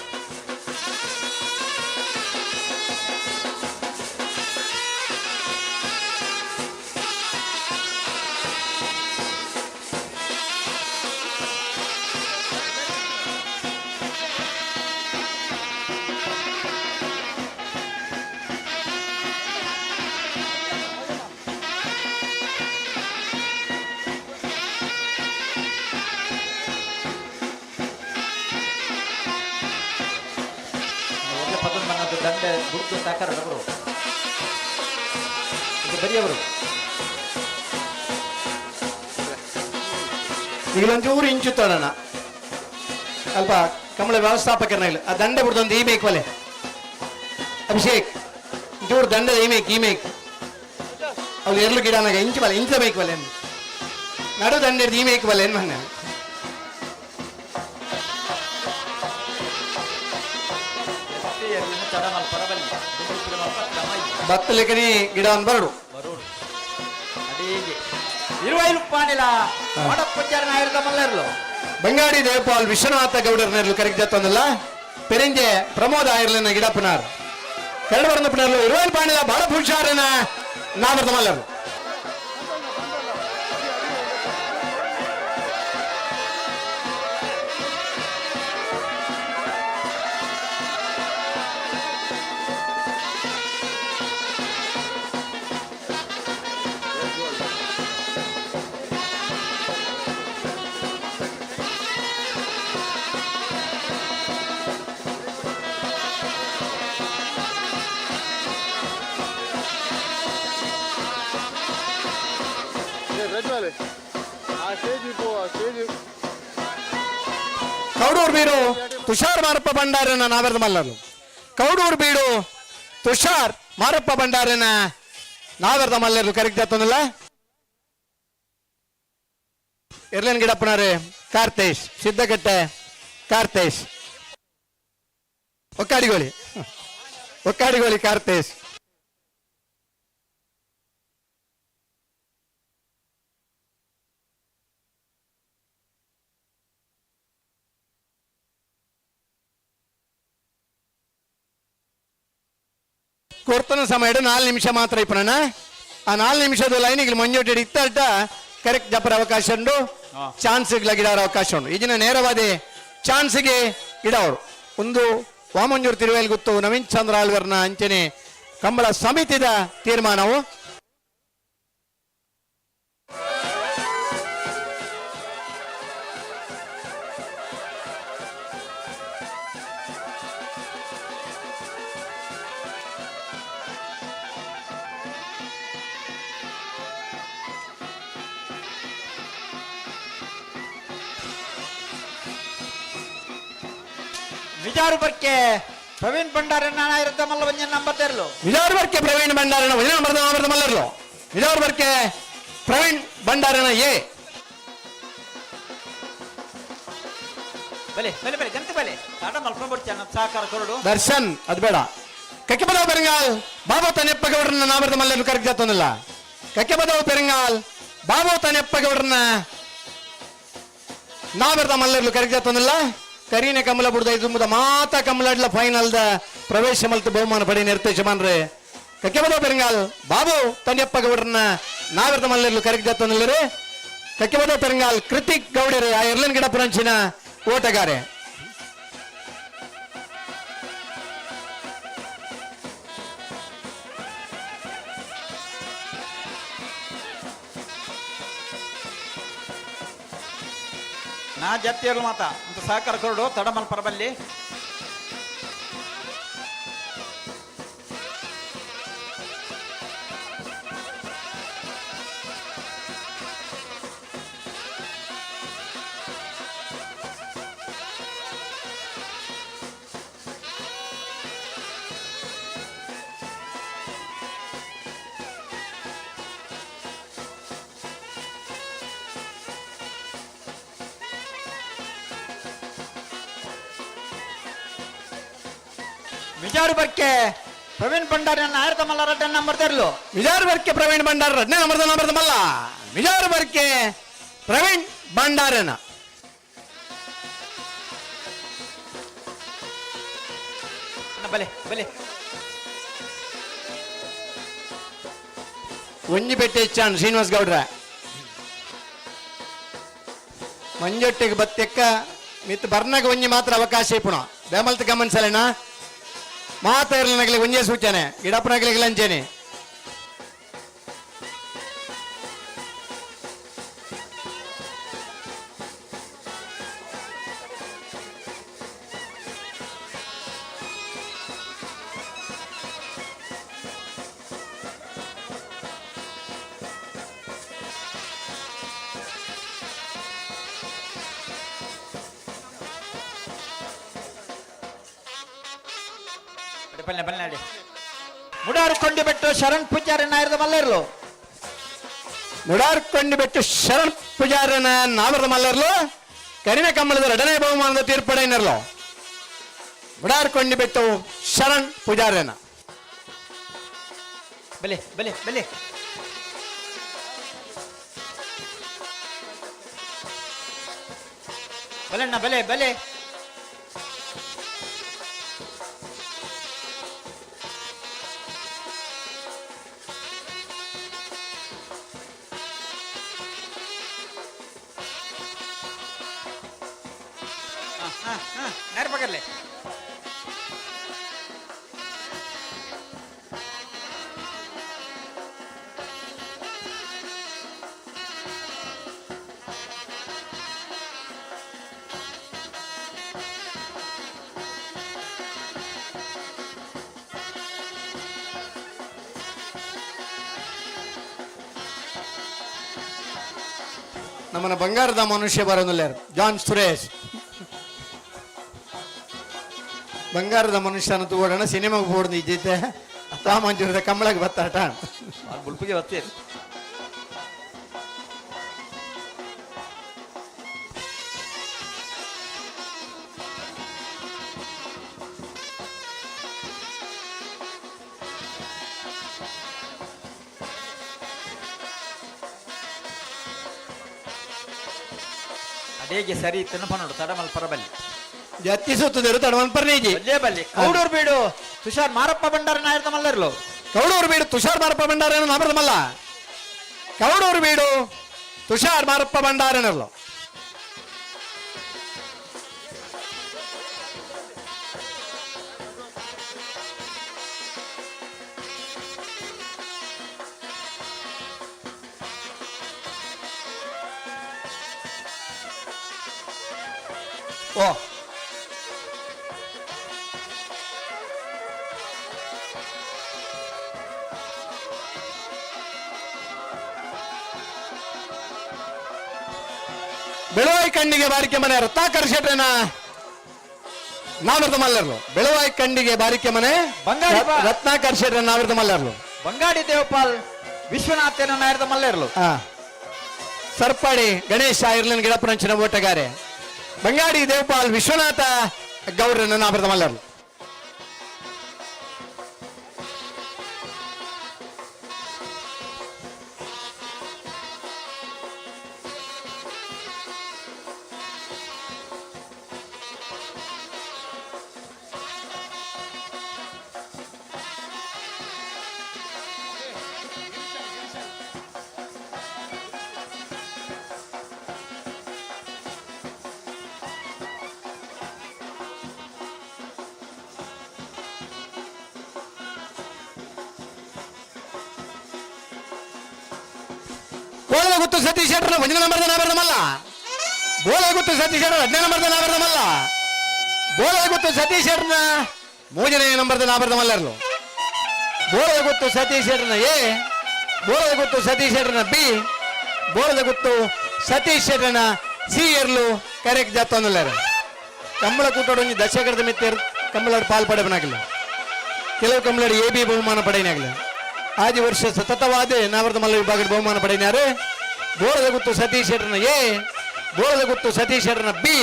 Speaker 5: ಈಗಲೊಂಚೂರು ಇಂಚುತ್ತೋಣ ಅಲ್ಪ ಕಮಲ ವ್ಯವಸ್ಥಾಪಕರನ್ನ ಇಲ್ಲ ಆ ದಂಡೆ ಬಿಡ್ದೊಂದು ಈ ಮೇಕ್ ಒಲೆ ಅಭಿಷೇಕ್ ಚೂರು ದಂಡದ ಈ ಮೇಕ್ ಈ ಮೇಕ್ ಅವ್ರು ಎರಲು ಗಿಡನಾಗ ಇಂಚು ಬಲೆ ಇಂಚ ಮೇಕ್ ಬಲೆ ನಡು ದಂಡೆ ಈ ಮೇಕ್ ಬಲೆ ಏನ್ ಮೊನ್ನೆ ಬತ್ತಲೆಕನಿ ಗಿಡ ಒಂದು ಬರಡು ಬಂಗಾಡಿ ದೇವಪಾಲ್ ವಿಶ್ವನಾಥ ಗೌಡರ್ನೆರ್ಲು ಕರೆಕ್ಟ್ ಜತ್ತೊಂದಲ್ಲ ಪೆರಿಂಜೆ ಪ್ರಮೋದ ಆಯಿರ್ಲಿನ ಗಿಡಪ್ಪನಾರ್ ಕರಡು ಬರಂದಪ್ಪನರ್ಲು ಇರುವೈಲ್ ಪಾಣಿಲ ಬಾಳ ಹುಷಾರನ ನಾಮರ್ದ ಮಲ್ಲರು. ಕೌಡೂರು ಬೀಡು ತುಷಾರ್ ಮಾರಪ್ಪ ಭಂಡಾರನ ನಾವರ್ದ ಮಲ್ಲರು. ಕೌಡೂರು ಬೀಡು ತುಷಾರ್ ಮಾರಪ್ಪ ಭಂಡಾರನ ನಾವರ್ದ ಮಲ್ಲರು ಕರೆಕ್ಟ್ ಆಗ್ತದಲ್ಲ. ಎರ್ಲೇನ್ ಗಿಡಪ್ಪನವರೇ ಕಾರ್ತೇಶ್ ಸಿದ್ದಕಟ್ಟೆ ಕಾರ್ತೇಶ್ ಒಕ್ಕಾಡಿಗೋಳಿ ಒಕ್ಕಾಡಿಗೋಳಿ ಕಾರ್ತೇಶ್. ಕೊರ್ತನ ಸಮಯ 4 ನಿಮಿಷ ಮಾತ್ರ ಇಪ್ಪನ. ಆ 4 ನಿಮಿಷದ ಲೈನಿಗೆ ಮಂಜೋಟಿ ಇತ್ತಲ್ಟ ಕರೆಕ್ಟ್ ಜಪರ ಅವಕಾಶ ಉಂಟು, ಚಾನ್ಸ್ ಗಿಡವರ ಅವಕಾಶ ಉಂಟು. ಈಗಿನ ನೇರವಾದ ಚಾನ್ಸ್ಗೆ ಗಿಡವರು ಒಂದು ವಾಮಂಜೂರು ತಿರುವೇಲ್ ಗೊತ್ತು ನವೀನ್ ಚಂದ್ರ ಆಳ್ವರ್ನ ಅಂಚನೆ ಕಂಬಳ ಸಮಿತಿದ ತೀರ್ಮಾನವು.
Speaker 17: ಮಿಜಾರು ಬರ್ಕೆ ಪ್ರವೀಣ್ ಭಂಡಾರನ್ನ ಇರುತ್ತ ಮಲ್ಲ ಒಂಜಿ ನಂಬರ್ ತೆರಲು.
Speaker 5: ಮಿಜಾರು ಬರ್ಕೆ ಪ್ರವೀಣ್ ಭಂಡಾರನ ಒಂಜಿ ನಂಬರ್ ನಂಬರ್ ಮಲ್ಲರ್ಲು. ಮಿಜಾರು ಬರ್ಕೆ ಪ್ರವೀಣ್ ಭಂಡಾರನ ಎ.
Speaker 17: ಬಲೆ ಬಲೆ ಬಲೆ ಗಂತ ಬಲೆ ತಾಟ ಮಲ್ಪನ ಬರ್ಚ ಸಹಕಾರ ಕೊರಡು.
Speaker 5: ದರ್ಶನ್ ಅದು ಬೇಡ. ಕಕ್ಕೆಪದವು ಪೆರಂಗಾಲ್ ಬಾಬು ತನ್ನೆಪ್ಪಗೌಡರನ್ನ ನಾಮರದ ಮಲ್ಲರ್ಲು ಕರೆಕ್ಟ್ ಜಾತೊಂದಿಲ್ಲ. ಕಕ್ಕೆಪದವು ಪೆರಂಗಾಲ್ ಬಾಬು ತನ್ನೆಪ್ಪಗೌಡರನ್ನ ನಾಮರದ ಮಲ್ಲರ್ಲು ಕರೆಕ್ಟ್ ಜಾತೊಂದಿಲ್ಲ. ಕರೀನೆ ಕಮಲ ಬುಡ್ದ ಇದು ಮಾತಾ ಕಮಲಡ್ಲ ಫೈನಲ್ the ಪ್ರವೇಶ ಮಲ್ತು ಬಹುಮಾನ ಪಡಿ ನಿರ್ದೇಶ ಮಾನ್ರೆ. ಕಕ್ಕೆಬದ ಪೆರಂಗಾಲ್ ಬಾಬು ತನ್ಯಪ್ಪ ಗೌಡ್ರನ್ನ ನಾವಿರದ ಮಲ್ಲರ್ಲು ಕರೆಕ್ಟ್ ಜಾತೊಂದಿಲ್ಲರೆ. ಕಕ್ಕೆಬದ ಪೆರಂಗಾಲ್ ಕೃತಿಕ್ ಗೌಡರೆ ಆ ಎರ್ಲನ್ ಗಿಡ ಪುರಂಚಿನ ಓಟಗಾರೆ.
Speaker 17: ನಾ ಜತ್ತಿಯರ್ಲು ಮಾತಾ ಅಂತ ಸಹಕಾರ ಕೊರಡು ತಡಮಲ್ ಪರಬಲ್ಲಿ. ಮಿಜಾರು ಬರ್ಕೆ ಪ್ರವೀಣ್ ಭಂಡಾರಿ ಆಯ್ತ ಮಲ್ಲ ರಡ್ಡ ನಂಬರ್ ತೆರಲು.
Speaker 5: ಮಿಜಾರು ಬರ್ಕೆ ಪ್ರವೀಣ್ ಭಂಡಾರಿ ರಡ್ಡನೇ ನಂಬರ್ ನಂಬರ್ ಮಲ್ಲ. ಮಿಜಾರು ಬರ್ಕೆ ಪ್ರವೀಣ್ ಭಂಡಾರನ.
Speaker 17: ಬಲೆ ಬಲೆ
Speaker 5: ಒಂಜಿಪೇಟೆ ಚಾನ್ ಶ್ರೀನಿವಾಸ್ ಗೌಡ್ರ ಮಂಜೊಟ್ಟಿಗೆ ಬತ್ತೆಕ್ಕ ಮಿತ್ ಬರ್ನಾಗ ಒಂಜಿ ಮಾತ್ರ ಅವಕಾಶ ಇಪ್ಪುಣ ಬೇಮಲ್ತ ಗಮನಿಸಲೇನಾ ಮಾತಾಡಲಿ ಒಂಜೇ ಸೂಚನೆ ಗಿಡಪ್ಪನಗಲಿಗೆ ಲಂಚನೆ.
Speaker 17: ಬಲ್ಲೆ ಬಲ್ಲೆ ಮುಡಾರು ಕೊಂಡಿ ಬೆಟ್ಟು ಶರಣ್ ಪೂಜಾರಿ ನಾಯರದ ಮಲ್ಲೇರ್ಲು.
Speaker 5: ಮುಡಾರು ಕೊಂಡಿ ಬೆಟ್ಟು ಶರಣ್ ಪೂಜಾರನ ನಾವರದ ಮಲ್ಲೇರ್ಲು ಕರಿನ ಕಮ್ಮಳದ ಎರಡನೇ ಬಹುಮಾನದ ತೀರ್ಪಡೆಯನ್ನರ್ಲು. ಮುಡಾರು ಕೊಂಡಿ ಬೆಟ್ಟು ಶರಣ್ ಪೂಜಾರನ.
Speaker 17: ಬಲೆ ಬಲೆ ಬಲೆ ಬಲೆಣ್ಣ ಬಲೆ ಬಲೆ. ನೇರ
Speaker 5: ನಮ್ಮನ್ನ ಬಂಗಾರದ ಮನುಷ್ಯ ಬರೋದಿಲ್ಲ ಜಾನ್ ಸುರೇಶ್. ಬಂಗಾರದ ಮನುಷ್ಯನ ತಗೋಡೋಣ ಸಿನಿಮಾಗೆ ಬೋರ್ಡ್ ಇದ್ದಿದ್ದೆ ತಾಮಂಜೂರದ ಕಮ್ಮಳಗೆ ಬತ್ತಾಟ.
Speaker 17: ಬುಲ್ಪಿಗೆ ಬತ್ತೀರಿ. ಡೇಗೆ ಸರಿ ಇತ್ತನ್ನು ಪನ್ನೋಡು ತಡಮಲ್ ಪರಬಲ್ಲಿ.
Speaker 5: ಜತ್ತಿ ಸುತ್ತದಿರು ತಡಮಲ್ ಪರ್ನೇಜಿ.
Speaker 17: ಬಲ್ಲೆ ಬಲ್ಲಿ. ಕೌಡೂರು ಬೀಡು ತುಷಾರ್ ಮಾರಪ್ಪ ಭಂಡಾರ ನಾಯರ್ದ ಮಲ್ಲರ್ಲು.
Speaker 5: ಕೌಡೂರು ಬೀಡು ತುಷಾರ್ ಮಾರಪ್ಪ ಭಂಡಾರ ನಾಮರದ ಮಲ್ಲ. ಕೌಡೂರು ಬೀಡು ತುಷಾರ್ ಮಾರಪ್ಪ ಭಂಡಾರನರ್ಲು. ಓ ಬೆಳವಾಯಿ ಕಣ್ಣಿಗೆ ಬಾರಿಕೆ ಮನೆ ರತ್ನಾಕರ್ ಶೆಟ್ರನ ನಾಮರದ ಮಲ್ಲರ್ಲು. ಬೆಳವಾಯಿ ಕಣ್ಣಿಗೆ ಬಾರಿಕೆ ಮನೆ
Speaker 17: ಬಂಗಾಡಿ
Speaker 5: ರತ್ನಾಕರ್ ಶೆಟ್ರನ ನಾಮರದ ಮಲ್ಲರ್ಲು.
Speaker 17: ಬಂಗಾಡಿ ದೇವಪಾಲ್ ವಿಶ್ವನಾಥನ ನಾಯರದ ಮಲ್ಲರ್ಲು.
Speaker 5: ಸರ್ಪಾಡಿ ಗಣೇಶ ಐರ್ಲೆಂಡ್ ಗಿಡಪುರಂಚಿನ ಓಟಗಾರೆ ಬಂಗಾಡಿ ದೇವಪಾಲ್ ವಿಶ್ವನಾಥ ಗೌರನ ನಾಮರದ ಮಲ್ಲರ್ಲು. ಬೋಳದ ಗುತ್ತು ಸತೀಶ್ ಶೆಟ್ಟರ್ ಒಂದನೇ ನಂಬರ್ದ ನಾಮರದ ಮಲ್ಲ. ಬೋಳದ ಗುತ್ತು ಸತೀಶ್ ಶೆಟ್ಟರ್ 15 ನಂಬರ್ದ ನಾಮರದ ಮಲ್ಲ. ಬೋಳದ ಗುತ್ತು ಸತೀಶ್ ಶೆಟ್ಟರ್ನ 3ನೇ ನಂಬರ್ದ ನಾಮರದ ಮಲ್ಲರ್ಲು. ಬೋಳದ ಗುತ್ತು ಸತೀಶ್ ಶೆಟ್ಟರ್ನ ಎ, ಬೋಳದ ಗುತ್ತು ಸತೀಶ್ ಶೆಟ್ಟರ್ನ ಬಿ, ಬೋಳದ ಗುತ್ತು ಸತೀಶ್ ಶೆಟ್ಟರ್ನ ಸಿ ಎರ್ಲು ಕರೆಕ್ಟ್ ಜಾತೊಂದುಲ್ಲಾರ. ಕಂಬಳ ಕೂಟೊಡೊಂಜಿ ದಶಕರದ ಮಿತ್ತೇರ್ ಕಂಬಳಾಡ್ ಪಾಲ್ ಪಡೆಪನಾಗಲಿ. ಕೆಲವು ಕಂಬಳಾಡ್ ಎ ಬಿ ಬಹುಮಾನ ಪಡೆಯನಾಗಲಿ. ಆದಿ ವರ್ಷ ಸತತವಾದ ನಾವರದ ಮಲ್ಲ ವಿಭಾಗದ ಬಹುಮಾನ ಪಡೆಯಿನಾರು. ಬೋಳದ ಗುತ್ತು ಸತೀಶ್ ಶೆಟ್ಟರ್ನ ಎ, ಬೋಳದ ಗುತ್ತು ಸತೀಶ್ ಶೆಟ್ಟರ್ನ ಬಿ,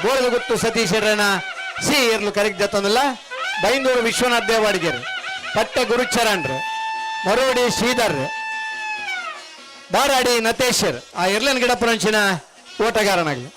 Speaker 5: ಬೋಳದ ಗುತ್ತು ಸತೀಶ್ ಶೆಟ್ಟರ್ನ ಸಿ ಎರ್ಲು ಕರೆಕ್ಟ್ ಜತ್ತೊಂದಿಲ್ಲ. ಬೈಂದೂರು ವಿಶ್ವನಾಥ್ ದೇವಾಡಿಗರು, ಪಟ್ಟೆ ಗುರುಚರಣ್ರು, ಮರೋಡಿ ಶ್ರೀಧರ್, ಬಾರಾಡಿ ನತೇಶ್ವರ್ ಆ ಎರ್ಲನ್ ಗಿಡಪುರಂಚಿನ ಓಟಗಾರನಾಗಲಿ.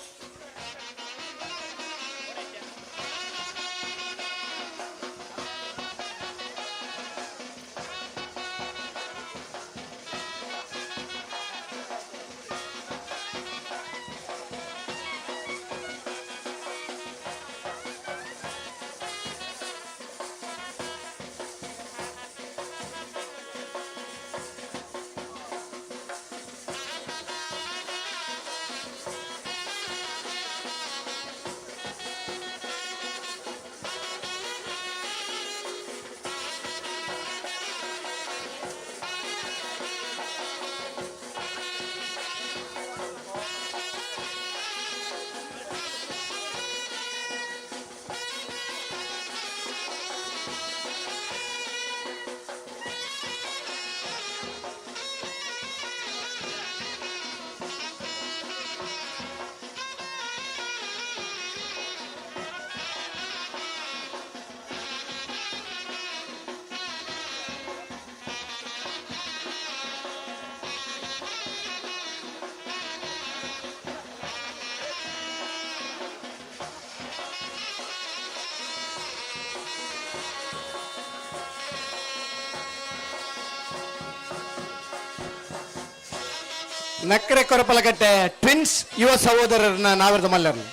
Speaker 5: ನಕ್ರೆ ಕೊರಪಲಕಟ್ಟೆ ಟ್ವಿನ್ಸ್ ಯುವ ಸಹೋದರರನ್ನ ನಾವರದ ಮಲ್ಲರ್ನು.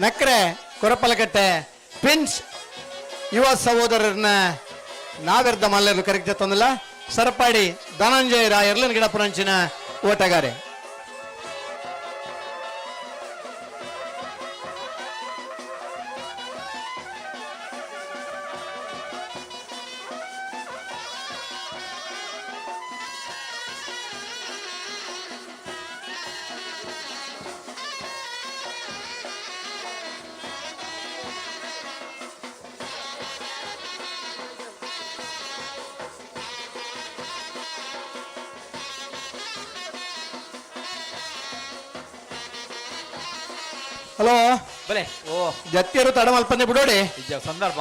Speaker 5: ನಕ್ರೆ ಕೊರಪಲಕಟ್ಟೆ ಟ್ವಿನ್ಸ್ ಯುವ ಸಹೋದರರನ್ನ ನಾವೆರ್ದ ಮಲ್ಲರ್ನು ಕರೆಕ್ಟ್ ಜತ್ತೊಂದಿಲ್ಲ. ಸರಪಾಡಿ ಧನಂಜಯ ರಾಯರ್ಲನ್ ಗಿಡಪುರಂಚಿನ ಓಟಗಾರೆ. ಹಲೋ
Speaker 17: ಬಲೆ ಓ
Speaker 5: ಜತ್ತಿಯರು ತಡಮಲ್ಪಂದೆ ಬಿಡೋಡಿ
Speaker 17: ಇಜ್ಜ ಸಂದರ್ಭ.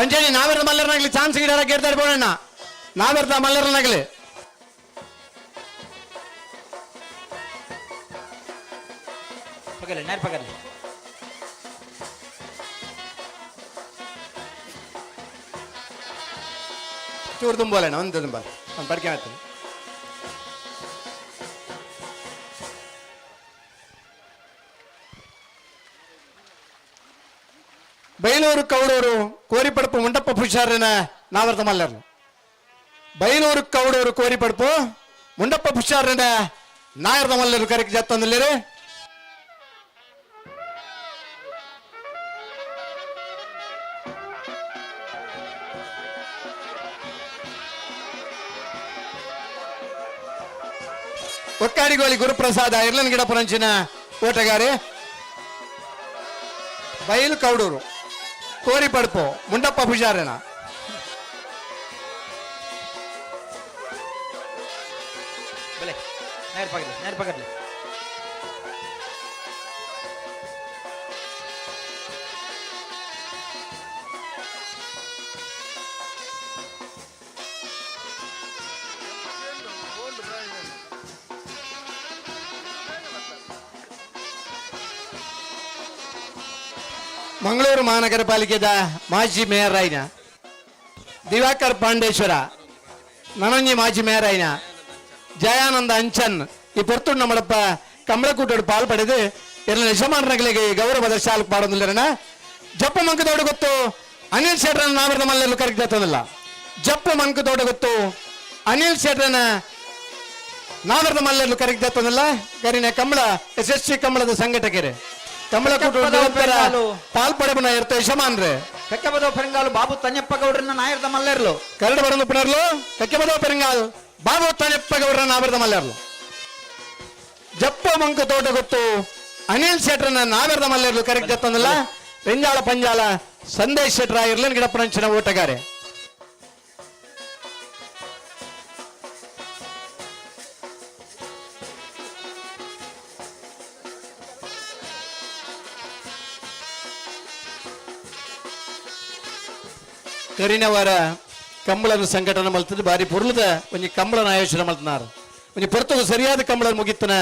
Speaker 5: ಅಂಜಲಿ ನಾವೆರ್ದ ಮಲ್ಲರನಾಗ್ಲಿ ಚಾನ್ಸ್ ಗಿಡಾರ ಕೇಳ್ತಾರೆ ಬೋಡಣ್ಣ. ನಾವೆರ್ದ ಮಲ್ಲರನಾಗ್ಲಿ.
Speaker 17: ಪಗಲೆ ನೇರ ಪಗಲೆ
Speaker 5: ಚೂರು ತುಂಬೋಲೇಣ ಒಂದು ತುಂಬ ಬಡಿಕೆ ಮಾಡ್ತೀನಿ. ಬೈಲೂರು ಕೌಡೂರು ಕೋರಿಪಡಪು ಮುಂಡಪ್ಪ ಪುಷಾರನ ನಾವರ್ತ ಮಲ್ಲರ್ನು. ಬೈಲೂರು ಕೌಡೂರು ಕೋರಿಪಡಪು ಮುಂಡಪ್ಪ ಪುಷಾರನ ನಾಯರ್ದ ಮಲ್ಲರು ಕರೆಕ್ ಜತ್ತೊಂದಿಲ್ಲೇರು. ಒಕ್ಕಾಡಿಗೋಳಿ ಗುರುಪ್ರಸಾದ ಇರ್ಲನ್ ಗಿಡ ಪುರಂಚಿನ ಓಟಗಾರೆ. ಬೈಲು ಕೌಡೂರು ಕೋರಿಪಡ್ಪು ಮುಂಡಪ್ಪ ಪೂಜಾರನ.
Speaker 17: ಬಲೆ ನೇರ ಪಗಲೆ ನೇರ ಪಗಲೆ.
Speaker 5: ಮಂಗಳೂರು ಮಹಾನಗರ ಪಾಲಿಕೆದ ಮಾಜಿ ಮೇಯರ್ ಆಯ್ನ ದಿವಾಕರ್ ಪಾಂಡೇಶ್ವರ, ನನಂಜಿ ಮಾಜಿ ಮೇಯರ್ ಆಯ್ನ ಜಯಾನಂದ ಅಂಚನ್ ಈ ಪೊರ್ತುಂಡ ನಮ್ಮಡಪ್ಪ ಕಮಲಕೂಟೋಡು ಪಾಲ್ ಪಡೆದು ಎಲ್ಲ ಯಜಮಾನರಿಗೆ ಗೌರವದ ಶಾಲು ಪಾಡೊಂದಿಲ್ಲರಣ. ಜಪ್ಪು ಮಂಕದೋಡು ಗೊತ್ತು ಅನಿಲ್ ಶೆಟ್ರನ ನಾವರದ ಮಲ್ಲೆಲ್ಲೂ ಕರೆಕ್ಟ್. ಜಪ್ಪು ಮಂಕದೋಡು ಗೊತ್ತು ಅನಿಲ್ ಶೆಟ್ರನ ನಾವರದ ಮಲ್ಲೆಲ್ಲೂ ಕರೆಕ್ಟ್. ಕರಿನ ಕಮಲ ಯಶಸ್ವಿ ಕಮಲದ ಸಂಘಟಕರೇ ಕಮಲಕೂಟ ಪಾಲ್ ಪಡೆಬನ ಇರ್ತ ಯಜಮಾನ್ರೆ.
Speaker 17: ಕಕ್ಕೆಬದೋ ಪೆರಂಗಾಲು ಬಾಬು ತನ್ಯಪ್ಪ ಗೌಡ್ರನ್ನ ನಾಯರ್ದ ಮಲ್ಲೆರ್ಲು.
Speaker 5: ಕರಡು ಬರಂದು ಪುನರ್ಲು ಕಕ್ಕೆಬದೋ ಪೆರಂಗಾಲು ಬಾಬು ತನ್ಯಪ್ಪ ಗೌಡ್ರನ್ನ ನಾವರದ ಮಲ್ಲೆರ್ಲು. ಜಪ್ಪ ಮಂಕು ತೋಟ ಗೊತ್ತು ಅನಿಲ್ ಶೆಟ್ರನ್ನ ನಾವೆರ್ದ ಮಲ್ಲೆರ್ಲು ಕರೆಕ್ಟ್ ಜತ್ತಂದಲ್ಲ. ರೆಂಜಾಳ ಪಂಜಾಲ ಸಂದೇಶ್ ಶೆಟ್ರ ಇರ್ಲನ್ ಗಿಡಪ್ಪನಂಚಿನ ಓಟಗಾರೆ. ಕರಿನವರ ಕಂಬಳನ ಸಂಘಟನೆ ಮಲ್ತದ್ದು ಬಾರಿ ಪೊರ್ಲದ ಒಂಜಿ ಕಂಬಳನ ಆಯೋಜನೆ ಮಲ್ತನಾರ್. ಒಂಜಿ ಪೊರ್ತುಗು ಸರಿಯಾದ ಕಂಬಳ ಮುಗಿತನ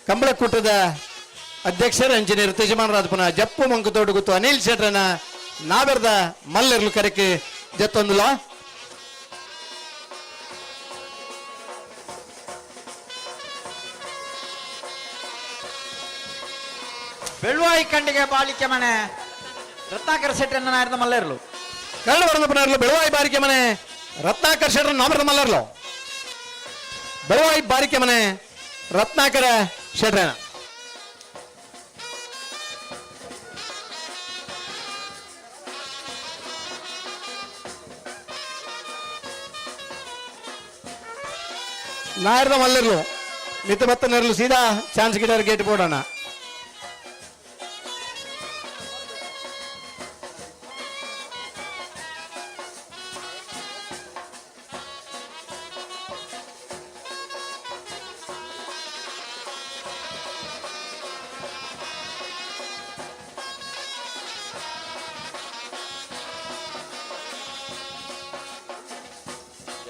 Speaker 5: ಕಂಬಳ ಕೂಟದ ಅಧ್ಯಕ್ಷರ ಇಂಜಿನಿಯರ್ ತೇಜಮಾನರಾಜಪುನ ಜಪ್ಪು ಮಂಕುತೋಡು ಗೊತ್ತು ಅನಿಲ್ ಶೆಟ್ರನ ನಾವೆರ್ದ ಮಲ್ಲೆರ್ಲು ಕರೆಕ್ ಜತ್ತೊಂದುಲ.
Speaker 17: ಬೆಳ್ವಾಯಿ ಕಂಡಿಗೆ ಬಾಳಿಕೆ ಮನೆ ರತ್ನಾಕರ ಶೆಟ್ಟರನ್ನ ನಾಯರ್ದ ಮಲ್ಲೆರ್ಲು.
Speaker 5: ಕರಡು ಬರಂದು ಪುನರ್ಲು ಬೆಳವಾಯಿ ಬಾರಿಕೆ ಮನೆ ರತ್ನಾಕರ್ ಶೆಟ್ರ ನಾಮರದ ಮಲ್ಲರ್ಲು. ಬೆಳವಾಯಿ ಬಾರಿಕೆ ಮನೆ ರತ್ನಾಕರ ಶೆಟ್ರನ. ನಾಯರ್ದ ಮಲ್ಲರ್ಲು ಮಿತ್ತ ಬತ್ತ ನೆರಳು ಸೀದಾ ಚಾನ್ಸ್ ಗಿಡರ್ ಗೇಟ್ ಬೋಡೋಣ.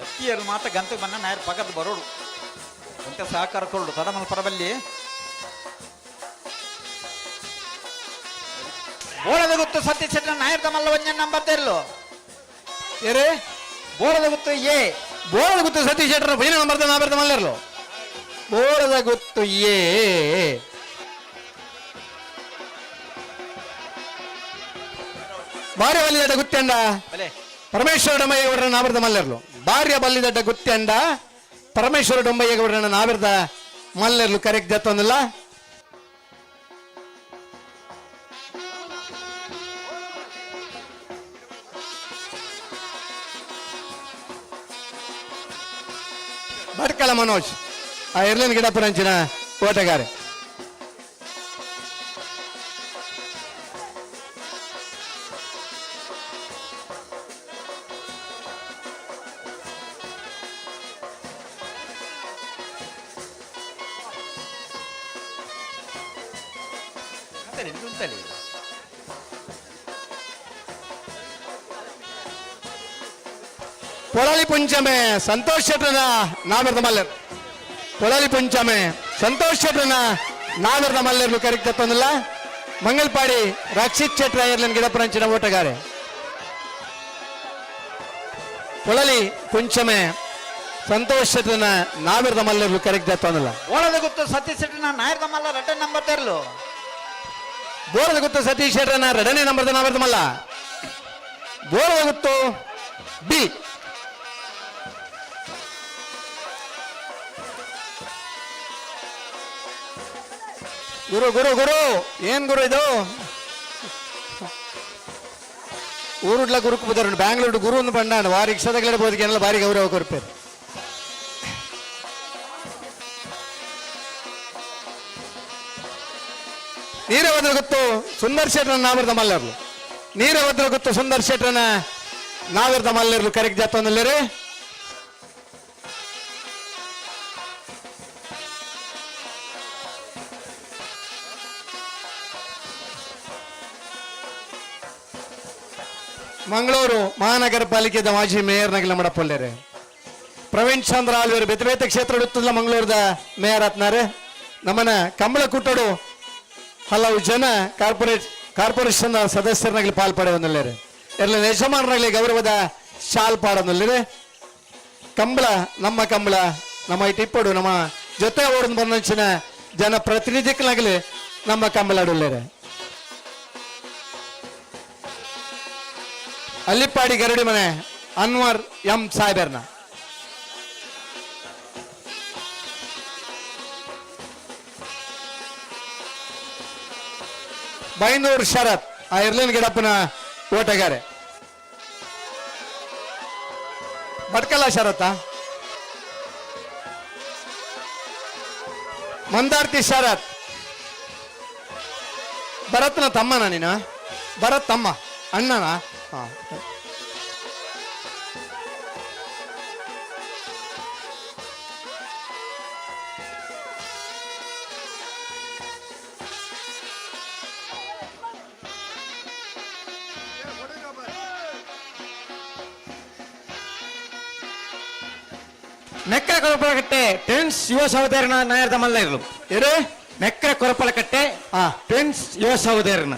Speaker 17: ಎತ್ತಿಯರು ಮಾತ ಗಂತಕ್ಕೆ ಬನ್ನ ನಾಯರ್ ಪಗದ್ ಬರೋಡು ಅಂತ ಸಹಕಾರ ಕೊರಡು ತಡಮಲ್ ಪರಬಲ್ಲಿ. ಬೋಳದ ಗುತ್ತು ಸತ್ಯ ಶೆಟ್ಟನ ನಾಯರ್ದ ಮಲ್ಲ ಒಂಜ ನಂಬರ್ ತೆರ್ಲು.
Speaker 5: ಏರೇ
Speaker 17: ಬೋಳದ ಗುತ್ತು ಎ.
Speaker 5: ಬೋಳದ ಗುತ್ತು ಸತೀಶ್ ಶೆಟ್ಟರ ಬೈನ ನಂಬರ್ ನಾವರದ ಮಲ್ಲೆರ್ಲು. ಬೋಳದ ಗುತ್ತು ಎ. ಭಾರ್ಯ ಬಲ್ಲಿದಡ್ಡ ಗುತ್ತಂಡ ಪರಮೇಶ್ವರ ಡೊಂಬಯ್ಯಗೌಡರ ನಾವರದ ಮಲ್ಲೆರ್ಲು. ಭಾರ್ಯ ಬಲ್ಲಿದಡ್ಡ ಗುತ್ತಂಡ ಪರಮೇಶ್ವರ ಡೊಂಬಯ್ಯಗೌಡರನ್ನ ನಾವಿರದ ಮಲ್ಲೆರ್ಲು ಕರೆಕ್ಟ್ ಜತ್ತೊಂದಿಲ್ಲ. ಭಟ್ಕಳ ಮನೋಜ್ ಆ ಎರ್ಲಿನ ಗಿಡಪ್ಪನಂಚಿನ ಓಟಗಾರೆ. ಪೊಳಲಿ ಪುಂಚಮೆ ಸಂತೋಷ್ ಶೆಟ್ಟನ ನಾವರದ ಮಲ್ಲರ್. ಪೊಳಲಿ ಪುಂಚಮೆ ಸಂತೋಷ್ ಶೆಟ್ಟನ ನಾವರ್ದ ಮಲ್ಲೆರ್ಲು ಕರೆಕ್ಟ್ ತತ್ತೊಂದಿಲ್ಲ. ಮಂಗಲ್ಪಾಡಿ ರಕ್ಷಿತ್ ಶೆಟ್ರ ಏರ್ಲನ್ ಗಿಡಪುರಂಚಿನ ಓಟಗಾರೆ. ಪೊಳಲಿ ಪುಂಚಮೆ ಸಂತೋಷ್ ಶೆಟ್ರನ ನಾವಿರದ ಮಲ್ಲೆರ್ಲು ಕರೆಕ್ಟ್ ತತ್ತೊಂದಿಲ್ಲ.
Speaker 17: ಬೋಳದ ಗುತ್ತು ಸತೀಶ್ ಶೆಟ್ಟನ ನಾಯರ್ದ ಮಲ್ಲ ರೆಡ್ಡ ನಂಬರ್ ತೆರಲು.
Speaker 5: ಬೋಳದ ಗುತ್ತು ಸತೀಶ್ ಶೆಟ್ರನ ಎರಡನೇ ನಂಬರ್ದ ನಾವಿರದ ಮಲ್ಲ. ಬೋಳದ ಗುತ್ತು ಬಿ. ಗುರು ಗುರು ಗುರು ಏನ್ ಗುರು ಇದು? ಊರುಡ್ಲ ಗುರುಕು ಬುದಾರು ಬ್ಯಾಂಗ್ಳೂರು ಗುರು ಒಂದು ಬಂಡಾಣ ವಾರಿ ರಿಕ್ಷಾದಾಗಲೇ ಬೋದಿಗೆ ಬಾರಿ ಗೌರವ ಕೊರ್ಪೇರು. ನೀರವದ್ರ ಗೊತ್ತು ಸುಂದರ್ ಶೆಟ್ರನ ನಾವರ್ದ ಮಲ್ಲರ್ಲು. ನೀರವದ್ರ ಗೊತ್ತು ಸುಂದರ್ ಶೆಟ್ರನ ನಾವರ್ದ ಮಲ್ಲರ್ಲು ಕರೆಕ್ಟ್ ಜಾತೊಂದಿಲ್ಲರೆ. ಮಂಗಳೂರು ಮಹಾನಗರ ಪಾಲಿಕೆದ ಮಾಜಿ ಮೇಯರ್ ನಗಲ ಮಡಪೊಲ್ಲೇರೆ ಪ್ರವೀಣ್ ಚಂದ್ರ ಆಳ್ವೇರು ಬೇತೆ ಬೇತೆ ಕ್ಷೇತ್ರ ಉತ್ತದ ಮಂಗಳೂರದ ಮೇಯರ್ ಆತ್ನಾರೆ. ನಮ್ಮನ ಕಂಬಳ ಕೂಟಡು ಹಲವು ಜನ ಕಾರ್ಪೊರೇಷನ್ ಸದಸ್ಯರನಾಗಲಿ ಪಾಲ್ ಪಡೆಯೊಂದಿಲ್ಲೇರೆ. ಎಲ್ಲ ಯಜಮಾನರಾಗಲಿ ಗೌರವದ ಶಾಲ್ ಪಾಡೊಂದಿಲ್ಲೇರೆ. ಕಂಬಳ ನಮ್ಮ ಕಂಬಳ ನಮ್ಮ ಈ ಟಿಪ್ಪಡು ನಮ್ಮ ಜೊತೆ ಓಡನ್ ಬಂದಂಚಿನ ಜನಪ್ರತಿನಿಧಿಗಳಾಗಲಿ ನಮ್ಮ ಕಂಬಳಾಡುಲ್ಲೇರೆ. ಅಲ್ಲಿಪ್ಪಾಡಿ ಗರಡಿ ಮನೆ ಅನ್ವರ್ ಎಂ ಸಾಹೇಬರ್ನ. ಬೈಂದೂರು ಶರತ್ ಆ ಇರ್ಲಿನ್ ಗಿಡಪ್ಪನ ಓಟಗಾರೆ. ಭಟ್ಕಲ ಶರತ್ತ, ಮಂದಾರ್ತಿ ಶರತ್, ಭರತ್ನ ತಮ್ಮನ ನೀನು? ಭರತ್ ತಮ್ಮ ಅಣ್ಣನ? ಹಾ.
Speaker 13: ಮೆಕ್ರ ಕೊರಪಲಕಟ್ಟೆ ಟ್ವಿನ್ಸ್ ಯುವ ಸಹೋದರನ ನಾಯರ್ದ ಮಲ್ಲ ಇರಲು.
Speaker 5: ಏರು?
Speaker 13: ಮೆಕ್ರ ಕೊರಪಲಕಟ್ಟೆ ಟ್ವಿನ್ಸ್ ಯುವ ಸಹೋದರನ.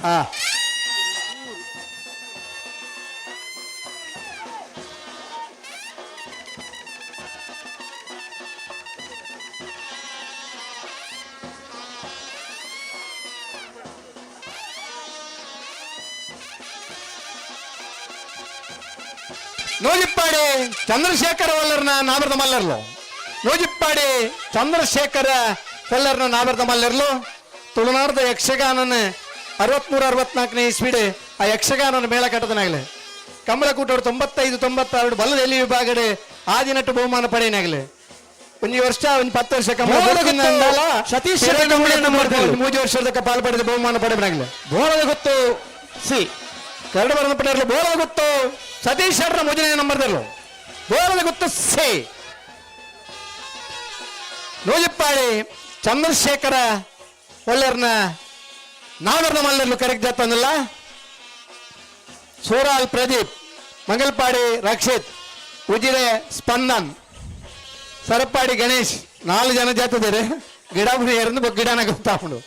Speaker 5: ನೂಜಿಪ್ಪಾಡಿ ಚಂದ್ರಶೇಖರ ವಲ್ಲರ್ನ ನಾಮರದ ಮಲ್ಲರ್ಲು. ನೂಜಿಪ್ಪಾಡಿ ಚಂದ್ರಶೇಖರ ವಲ್ಲರ್ನ ನಾಮರದ ಮಲ್ಲರ್ಲು. ತುಳುನಾಡದ ಯಕ್ಷಗಾನನ 63 64ನೇ ಇಸ್ವಿಡ್ ಆ ಯಕ್ಷಗಾನನ ಮೇಳ ಕಟ್ಟದನಾಗಲಿ. ಕಂಬಳಕೂಟವರು 95 96 ಬಲ್ಲದೆಲ್ಲಿ ವಿಭಾಗಡೆ ಆದಿನಟ್ಟು ಬಹುಮಾನ ಪಡೆಯನಾಗಲಿ. ಒಂದು ವರ್ಷ ಒಂದು 10 ವರ್ಷ ಕಂಬಳ
Speaker 13: ಬೋಳದ ಗೊತ್ತು ಸತೀಶ್ ಶೆಟ್ಟಿ ನಂಬರ್ ತೆರಳು.
Speaker 5: 3 ವರ್ಷದ ಪಾಲ್ ಪಡೆದ ಬಹುಮಾನ ಪಡೆಯನಾಗಲಿ.
Speaker 13: ಬೋಳದ ಗೊತ್ತು ಸಿ
Speaker 5: ಕರಡು ಬರದ ಪಡೆಯಲು ಬೋಳದ ಗೊತ್ತು ಸತೀಶ್ ಶೆಟ್ಟರ ಮೊದಲನೇ ನಂಬರ್ದಲ್ಲೂ ಬೋಳದ ಗೊತ್ತು ಸಿ. ನೂಜಿಪ್ಪಾಡಿ ಚಂದ್ರಶೇಖರ ಒಳ್ಳೆರ್ನ ನಾವರ್ನ ಮಲ್ಲರ್ಲು ಕರೆಕ್ಟ್ ಜಾತಂದಿಲ್ಲ. ಸೂರಾಲ್ ಪ್ರದೀಪ್, ಮಂಗಲ್ಪಾಡಿ ರಕ್ಷಿತ್, ಉಜಿರೆ ಸ್ಪಂದನ್, ಸರಪಾಡಿ ಗಣೇಶ್, 4 ಜನ ಜಾತಿದ್ದಾರೆ. ಗಿಡ ಬುಡಿ ಗಿಡನ ಗೊತ್ತಾಕೊಂಡು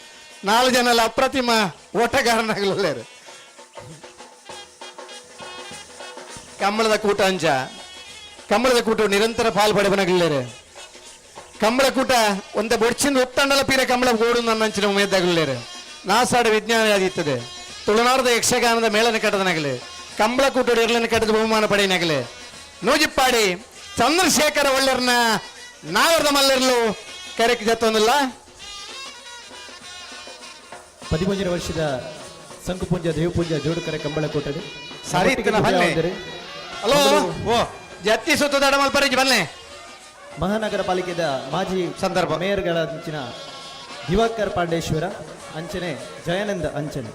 Speaker 5: 4 ಜನ ಅಲ್ಲ ಅಪ್ರತಿಮ ಓಟಗಾರನಾಗಲಲ್ಲೇರು. ಕಂಬಳದ ಕೂಟ ಅಂಚ ಕಂಬಳದ ಕೂಟ ನಿರಂತರ ಪಾಲ್ ಪಡೆಬನಗಲ್ಲೇರೆ. ಕಂಬಳ ಕೂಟ ಒಂದ ಬೊಡ್ಚಿಂದ ಉತ್ತಂಡಲ ಪೀರ ಕಂಬಳ ಗೋಡು ನನ್ನ ಅಂಚಿನ ಉಮೇದಾಗಲೇರೆ. ನಾಸಾಡ ವಿಜ್ಞಾನ ಆದಿತ್ತದೆ. ತುಳುನಾಡದ ಯಕ್ಷಗಾನದ ಮೇಳನ ಕಟ್ಟದನಾಗಲಿ ಕಂಬಳ ಕೂಟ ಇರ್ಲನ ಕಟ್ಟದ ಬಹುಮಾನ ಪಡೆಯನಾಗಲಿ. ನೂಜಿಪ್ಪಾಡಿ ಚಂದ್ರಶೇಖರ ಒಳ್ಳೆರ್ನ ನಾವರ್ದ ಮಲ್ಲರ್ಲು ಕರೆಕ್ ಜತ್ತೊಂದಿಲ್ಲ.
Speaker 14: 13 ವರ್ಷದ ಸಂಕುಪುಂಜ ದೇವಪುಂಜ ಜೋಡುಕರೆ ಕಂಬಳ ಕೂಟಡಿ.
Speaker 5: ಸರಿ ಇತ್ತಿನ ಬನ್ನಿ. ಹಲೋ ಓ ಜತ್ತಿ ಸುತ್ತದ ಅಡಮಲ್ ಪರೀಜಿ ಬನ್ನಿ.
Speaker 14: ಮಹಾನಗರ ಪಾಲಿಕೆದ ಮಾಜಿ
Speaker 5: ಸಂದರ್ಭ
Speaker 14: ಮೇಯರ್ಗಳ ಅಂಚಿನ ದಿವಾಕರ್ ಪಾಂಡೇಶ್ವರ ಅಂಚನೆ ಜಯಾನಂದ ಅಂಚನೆ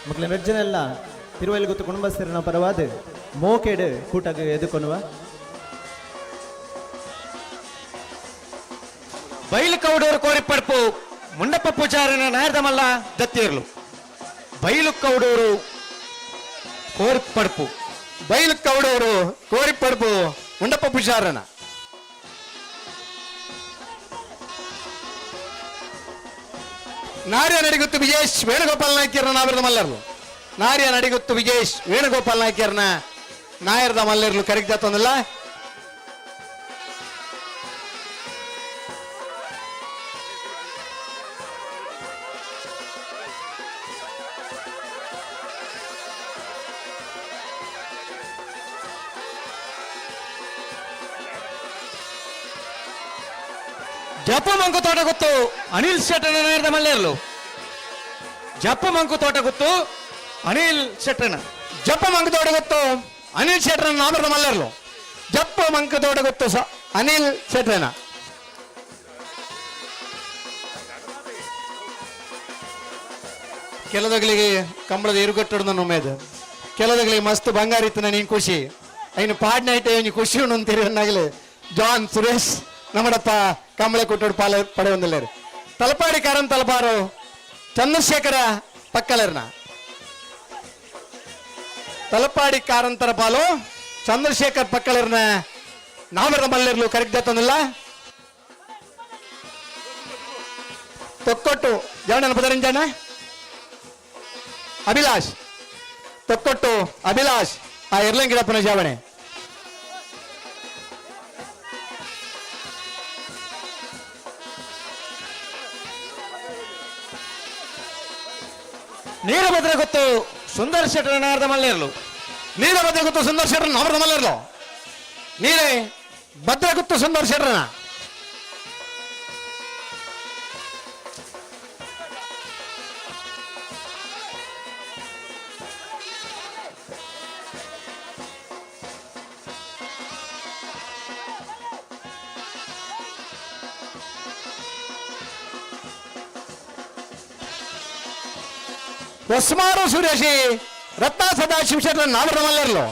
Speaker 14: ಮಕ್ಕಳ ಮೆರ್ಜನೆಲ್ಲ ತಿರುವೈಲುಗುತ್ತು ಕುಟುಂಬಸ್ಥರನ ಪರವಾದ ಮೋಕೆಡ್ ಕೂಟಗ್ ಎದುಕೊನುವ.
Speaker 13: ಬೈಲು ಕೌಡೂರು ಕೋರಿಪಡ್ಪು ಮುಂಡಪ್ಪ ಪೂಜಾರಿನ ನಾಯರ್ದಮಲ್ಲ ದತ್ತೀರ್ಲು. ಬೈಲು ಕೌಡೂರು ಕೋರಿಪಡ್ಪು.
Speaker 5: ಬೈಲು ಕೌಡೂರು ಕೋರಿಪಡ್ಪು ಮುಂಡಪ್ಪ ಪೂಜಾರನ. ನಾರ್ಯ ನಡಿಗುತ್ತು ವಿಜೇಶ್ ವೇಣುಗೋಪಾಲ್ ನಾಯ್ಕರ್ನ ನಾವಿರದ ಮಲ್ಲರ್ಲು. ನಾರ್ಯ ನಡಿಗುತ್ತು ವಿಜೇಶ್ ವೇಣುಗೋಪಾಲ್ ನಾಯ್ಕರ್ನ ನಾಯರ್ದ ಮಲ್ಲರ್ಲು ಕರಿಗ್ದತ್ತೊಂದಿಲ್ಲ.
Speaker 13: ಜಪ್ಪು ಮಂಕು ತೋಟ ಗೊತ್ತು ಅನಿಲ್ ಶೆಟ್ಟನ ನಾಯರ್ದ ಮಲ್ಲೇರ್ಲು. ಜಪ್ಪು ಮಂಕು ತೋಟ ಗೊತ್ತು ಅನಿಲ್ ಶೆಟ್ಟನ.
Speaker 5: ಜಪ್ಪ ಮಂಕು ತೋಟ ಗೊತ್ತು ಅನಿಲ್ ಶೆಟ್ಟನ ನಾಮರದ ಮಲ್ಲೇರ್ಲು. ಜಪ್ಪ ಮಂಕು ತೋಟ ಗೊತ್ತು ಅನಿಲ್ ಶೆಟ್ಟನ. ಕೆಲದಗಳಿಗೆ ಕಂಬಳದ ಎರುಗಟ್ಟಡ ಉಮೇದ್, ಕೆಲದಗಳಿಗೆ ಮಸ್ತ್ ಬಂಗಾರ ಇತ್ತು ನೀನು ಖುಷಿ ಐನು ಪಾಡ್ನೈಟ್ ಐನು ಖುಷಿ ಉಂಟು ಅಂತೀರಿ. ಜಾನ್ ಸುರೇಶ್ ನಮ್ಮಡಪ್ಪ ಕಂಬಳ ಕೊಟ್ಟೋಡು ಪಾಲ ಪಡೆ ಹೊಂದಿಲ್ಲಾರು. ತಲಪಾಡಿ ಕಾರನ್ ತಲಪಾರು ಚಂದ್ರಶೇಖರ ಪಕ್ಕಲರ್ನ. ತಲಪಾಡಿ ಕಾರಂತರ ಪಾಲು ಚಂದ್ರಶೇಖರ್ ಪಕ್ಕಲರ್ನ ನಾಮರದ ಮಲ್ಲಿರ್ಲು ಕರೆಕ್ಟ್. ತೊಕ್ಕೊಟ್ಟು ಜವನ ಪದರಂಜನ ಅಭಿಲಾಷ್ ತೊಕ್ಕೊಟ್ಟು ಅಭಿಲಾಷ್ ಆ ಎರ್ಲಂಗಿಡಪ್ಪನ ಜಾವಣೆ.
Speaker 13: ನೀಲಭದ್ರ ಗೊತ್ತು ಸುಂದರ್ ಶೆಟ್ಟರ ನಾರದ ಮಲ್ಲೇರ್ಲು.
Speaker 5: ನೀಲಭದ್ರ ಗೊತ್ತು ಸುಂದರ್ ಶೆಟ್ಟರ ನಾಮರದ ಮಲ್ಲೇರ್ಲು. ನೀರೇ ಭದ್ರ ಗೊತ್ತು ಸುಂದರ್ ಶೆಟ್ಟರನ. ಹೊಸ್ಮಾರು ಸೂರ್ಯಶಿ ರತ್ನ ಸದಾಶಿವ ಶೆಟ್ಟರ ನಾಮರದ ಮಲ್ಲೇರ್ಲು.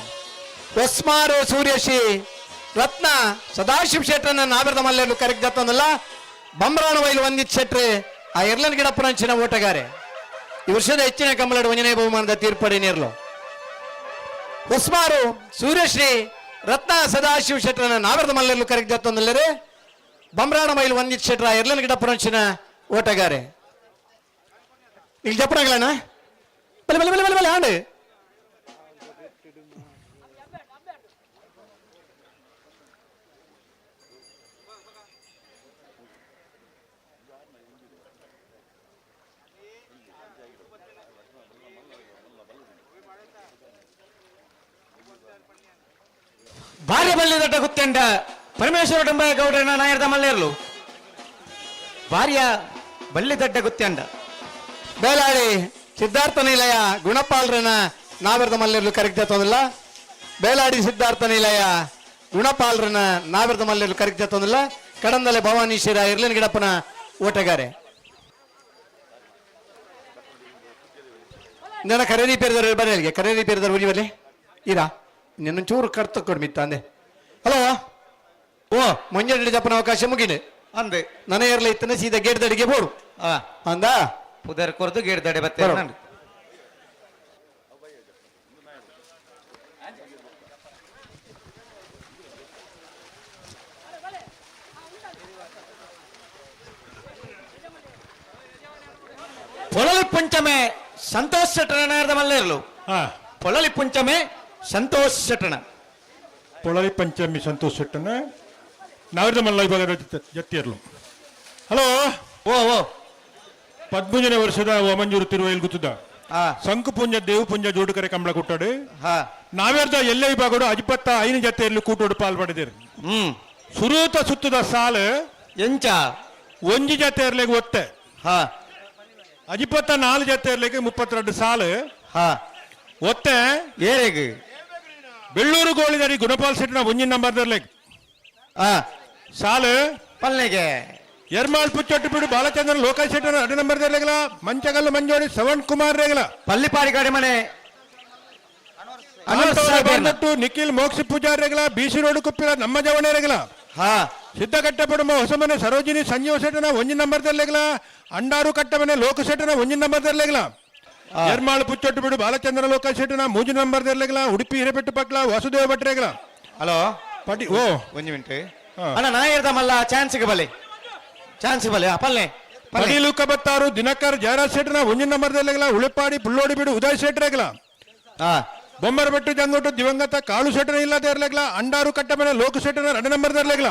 Speaker 5: ಹೊಸ್ಮಾರು ಸೂರ್ಯಶಿ ರತ್ನ ಸದಾಶಿವ ಶೆಟ್ಟರನ್ನ ನಾಮರದ ಮಲ್ಲೇರ್ಲು ಕರೆಕ್ಟ್ ದತ್ತೊಂದಲ್ಲ. ಬಂಬ್ರಾಣ ವೈಲು ವಂದಿತ್ ಶೆಟ್ರೆ ಆ ಎರ್ಲನ್ ಗಿಡಪ್ಪನಂಚಿನ ಓಟಗಾರೆ. ಈ ವರ್ಷದ ಹೆಚ್ಚಿನ ಕಂಬಳಡು ಒಂಜನೇ ಬಹುಮಾನದ ತೀರ್ಪಡಿ ನೇರ್ಲು. ಹೊಸ್ಮಾರು ಸೂರ್ಯಶ್ರೀ ರತ್ನ ಸದಾಶಿವ ಶೆಟ್ಟರನ್ನ ನಾಮರದ ಮಲ್ಲೇರ್ಲು ಕರೆಕ್ಟ್ ದತ್ತೊಂದಲ್ಲರೆ. ಬಂಬ್ರಾಣ ಮೈಲು ವಂದಿತ್ ಶೆಟ್ರ ಎರ್ಲನ್ ಗಿಡಪ್ಪನಂಚಿನ ಓಟಗಾರೆ. ಇಲ್ಲಿ ಜಪ್ಪಣಗಳಣ್ಣ ಬಲೆ ಬಲೆ ಬಲೆ ಬಲೆ ಬಲೆ ಆಂಡು.
Speaker 13: ಭಾರ್ಯ ಬಲ್ಲಿದಟ್ಟ ಗುತ್ತೆಂಡ ಪರಮೇಶ್ವರ ಡೊಂಬ ಗೌಡರನ ನಾಯರ್ದ ಮಲ್ಲೇರ್ಲು. ಭಾರ್ಯ ಬಲ್ಲಿದಡ್ಡ ಗುತ್ತೆಂಡ.
Speaker 5: ಬೇಲಾಡಿ ಸಿದ್ಧಾರ್ಥ ನಿಲಯ ಗುಣಪಾಲರನ ನಾವರದ ಮಲ್ಲೇರ್ಲು ಕರೆಕ್ಟ್ ತೊಂದಿಲ್ಲ. ಬೇಲಾಡಿ ಸಿದ್ಧಾರ್ಥ ನಿಲಯ ಗುಣಪಾಲರನ ನಾವರದ ಮಲ್ಲೇರ್ಲು ಕರೆಕ್ಟ್ ತೊಂದಿಲ್ಲ. ಕಡಂದಲೆ ಭವಾನೀಶ್ವರ ಇರ್ಲಿನ ಗಿಡಪ್ಪನ ಓಟಗಾರೆ. ನನ್ನ ಕರೇರಿ ಪೇರಿದವರು ಬರಲಿ ಅಲ್ಲಿಗೆ. ಕರೇರಿ ಪೇರಿದವರು ಉರಿ ಬರಲಿ. ಇರಾ ನಿನ್ನೊಂಚೂರು ಕರ್ತ ಕೊಡ್ಮಿತ್ತ ಅಂದೆ. ಹಲೋ ಓ ಮಂಜಾಡಿ ಜಪ್ಪನ ಅವಕಾಶ ಮುಗಿನೆ
Speaker 17: ಅಂದೆ.
Speaker 5: ನನ್ನ ಏರ್ಲ ಇತ್ತನ ಸೀದಾ ಗೇಟ್ ದಡಿಗೆ ಬೋಡು ಅಂದ.
Speaker 17: ಪುದರ್ ಕೊರ್ದು ಗೇಟ್ ದಡೆ ಬತ್ತೆ.
Speaker 13: ಪೊಳಲಿ ಪಂಚಮೆ ಸಂತೋಷ್ ಶೆಟ್ಟರ ನಾಯರ್ದ ಮಲ್ಲೇರ್ಲು. ಪೊಳಲಿ ಪಂಚಮೆ ಸಂತೋಷ್ ಶೆಟ್ಟನ.
Speaker 18: ಪೊಳಲಿ ಪಂಚಮಿ ಸಂತೋಷ್ ಶೆಟ್ಟನ ನಾವಿರದ ಮಲ್ಲ ವಿಭಾಗದ ಜತ್ತಿಯರ್ಲು. ಹಲೋ
Speaker 13: ಓ ಓ
Speaker 18: 13ನೇ ವರ್ಷದ ಓಮಂಜೂರು ತಿರುವೈಲ್ ಗುತ್ತದ ಸಂಕುಪುಂಜ ದೇವಪುಂಜ ಜೋಡುಕರೆ ಕಂಬಳ ಕೊಟ್ಟಾಡು. ನಾವೇರ್ದ ಎಲ್ಲೇ ವಿಭಾಗಡು ಅಜಿಪತ್ತ ಐನು ಜತೆಯಲ್ಲಿ ಕೂಟೋಡು ಪಾಲ್ ಪಡೆದಿರು. ಸುರೂತ ಸುತ್ತದ ಸಾಲು
Speaker 13: ಎಂಚ
Speaker 18: ಒಂಜಿ ಜತೆ ಇರ್ಲಿಗೆ ಒತ್ತೆ. ಅಜಿಪತ್ತ 4 ಜತೆ ಇರ್ಲಿಕ್ಕೆ 32 ಸಾಲು ಒತ್ತೆ.
Speaker 13: ಏರೆಗ್
Speaker 18: ಬೆಳ್ಳೂರು ಗೋಳಿದರಿ ಗುಣಪಾಲ್ ಸೆಟ್ನ ಒಂಜಿನ ನಂಬರ್ ದರ್ಲೆಗ್ ಸಾಲು
Speaker 13: ಪಲ್ಲೆಗೆ.
Speaker 18: ಎರ್ಮಾಳ್ ಪುಚ್ಚೊಟ್ಟು ಬಿಡು ಬಾಲಚಂದ್ರನ್ ಲೋಕಲ್ ಶೆಟ್ಟನ 2 ನಂಬರ್ ದರ್ಲೆಗಲ. ಮಂಚಗಲ್ಲು ಮಂಜೋಡಿ ಶ್ರವಣ್ ಕುಮಾರ್ ರೇಗಲ.
Speaker 13: ಪಲ್ಲಿಪಾಡಿ ಗಾಡಿ ಮನೆ
Speaker 18: ಬಂದಟ್ಟು ನಿಖಿಲ್ ಮೋಕ್ಷ ಪೂಜಾರಿ ರೇಗಲ. ಬಿಸಿ ರೋಡ್ ಕುಪ್ಪಿರ ನಮ್ಮ ಜವಣೆ ರೇಗಲ. ಸಿದ್ದಕಟ್ಟೆ ಪಡುಮ ಹೊಸಮನೆ ಸರೋಜಿನಿ ಸಂಜೀವ ಶೆಟ್ಟನ ಒಂಜಿನ ನಂಬರ್ ದರ್ಲೆಗಲ. ಅಂಡಾರು ಕಟ್ಟಮನೆ ಲೋಕ ಶೆಟ್ಟನ ಒಂಜಿನ ನಂಬರ್ ದರ್ಲೆಗಲ. ಎರ್ಮಾಳ್ ಪುಚ್ಚೊಟ್ಟು ಬಿಡು ಬಾಲಚಂದ್ರ ಲೋಕಲ್ ಶೆಟ್ಟನ 3 ನಂಬರ್ ದರ್ಲೆಗಲ. ಉಡುಪಿ ಹಿರೇಪೆಟ್ಟು ಪಕ್ಲ ವಾಸುದೇವ ಭಟ್ರೇಗಲ.
Speaker 17: ಹಲೋ
Speaker 18: ಪಟಿ ಓ
Speaker 17: ಒಂಜಿ ಮಿನಿಟ್ ಅಣ್ಣ. ನಾಯರ್ದ ಮಲ್ಲ ಚಾನ್ಸ್ಗೆ ಬಲೆ ಚಾನ್ಸ್ ಬಲೆ ಪಲ್ಲೆ.
Speaker 18: Padilu Kabattaru Dinakar Jayaraj ಶೆಟ್ಟರ್ನ ಒಂಜಿನ ನಂಬರ್ ದರ್ಲೆಗ್ಲ ಉಳಿಪಾಡಿ ಪುಳ್ಳೋಡಿ ಬೀಡು ಉದಯ್ ಶೆಟ್ಟರೆಗ್ಲ ಬೊಮ್ಮರಬೆಟ್ಟು ಜಂಗೋಟು ದಿವಂಗತ ಕಾಳು ಶೆಟ್ಟರ್ ಇಲ್ಲ ದೇರ್ಲೆಗ್ಲ ಅಂಡಾರು ಕಟ್ಟಮನೆ ಲೋಕ ಶೆಟ್ಟರ್ನ 2 ನಂಬರ್ ದರ್ಲೆಗ್ಲ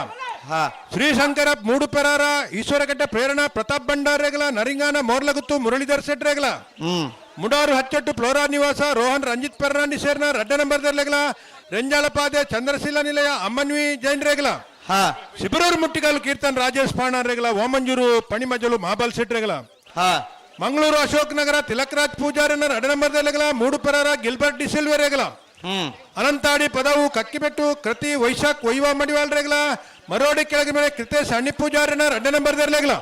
Speaker 18: ಶ್ರೀಶಂಕರ ಮೂಡುಪೆರಾರ ಈಶ್ವರಕಟ್ಟೆ ಪ್ರೇರಣಾ ಪ್ರತಾಪ್ ಭಂಡಾರೆಗ್ಲ ನರಿಂಗಾನ ಮೋರ್ಲಗುತ್ತು ಮುರಳೀಧರ್ ಶೆಟ್ಟರೆಗ್ಲ ಮುಡಾರು ಹಚ್ಚಟ್ಟು ಫ್ಲೋರಾ ನಿವಾಸ ರೋಹನ್ ರಂಜಿತ್ ಪೆರ್ನಾಂಡಿ ಸೇರ್ನ 2 ನಂಬರ್ ದರ್ಲೆಗ್ಲ ರೆಂಜಾಳಪಾದೆ ಚಂದ್ರಶೀಲ ನಿಲಯ ಅಮ್ಮನ್ವಿ ಜೈನ್ ರೇಗ್ಲ ಶಿಬರೂರು ಮುಟ್ಟಿಗಾಲು ಕೀರ್ತನ್ ರಾಜೇಶ್ ಪಾಣ ರೇಗ್ಲ ಓಮಂಜೂರು ಪಣಿಮಜಲು ಮಹಾಬಲ್ ಶೆಟ್ರೆಗ್ಲ ಮಂಗಳೂರು ಅಶೋಕ್ ನಗರ ತಿಲಕರಾಜ್ ಪೂಜಾರಿನ 2 ನಂಬರ್ ದರ್ಲೆಗ್ಲ ಮೂಡುಪೆರಾರ ಗಿಲ್ಬರ್ಟ್ ಡಿಸಿಲ್ವೆ ರೇಗ್ಲ ಅನಂತಾಡಿ ಪದವು ಕಕ್ಕಿಬೆಟ್ಟು ಕೃತಿ ವೈಶಾಖ್ ವೈವಾ ಮಡಿವಾಳ್ ರೇಗ್ಲ ಮರೋಡಿ ಕೆಳಗೆ ಮೇಲೆ ಕೃತೇಶ್ ಅಣ್ಣಿ ಪೂಜಾರಿನ 2 ನಂಬರ್ ದರ್ಲೆಗ್ಲ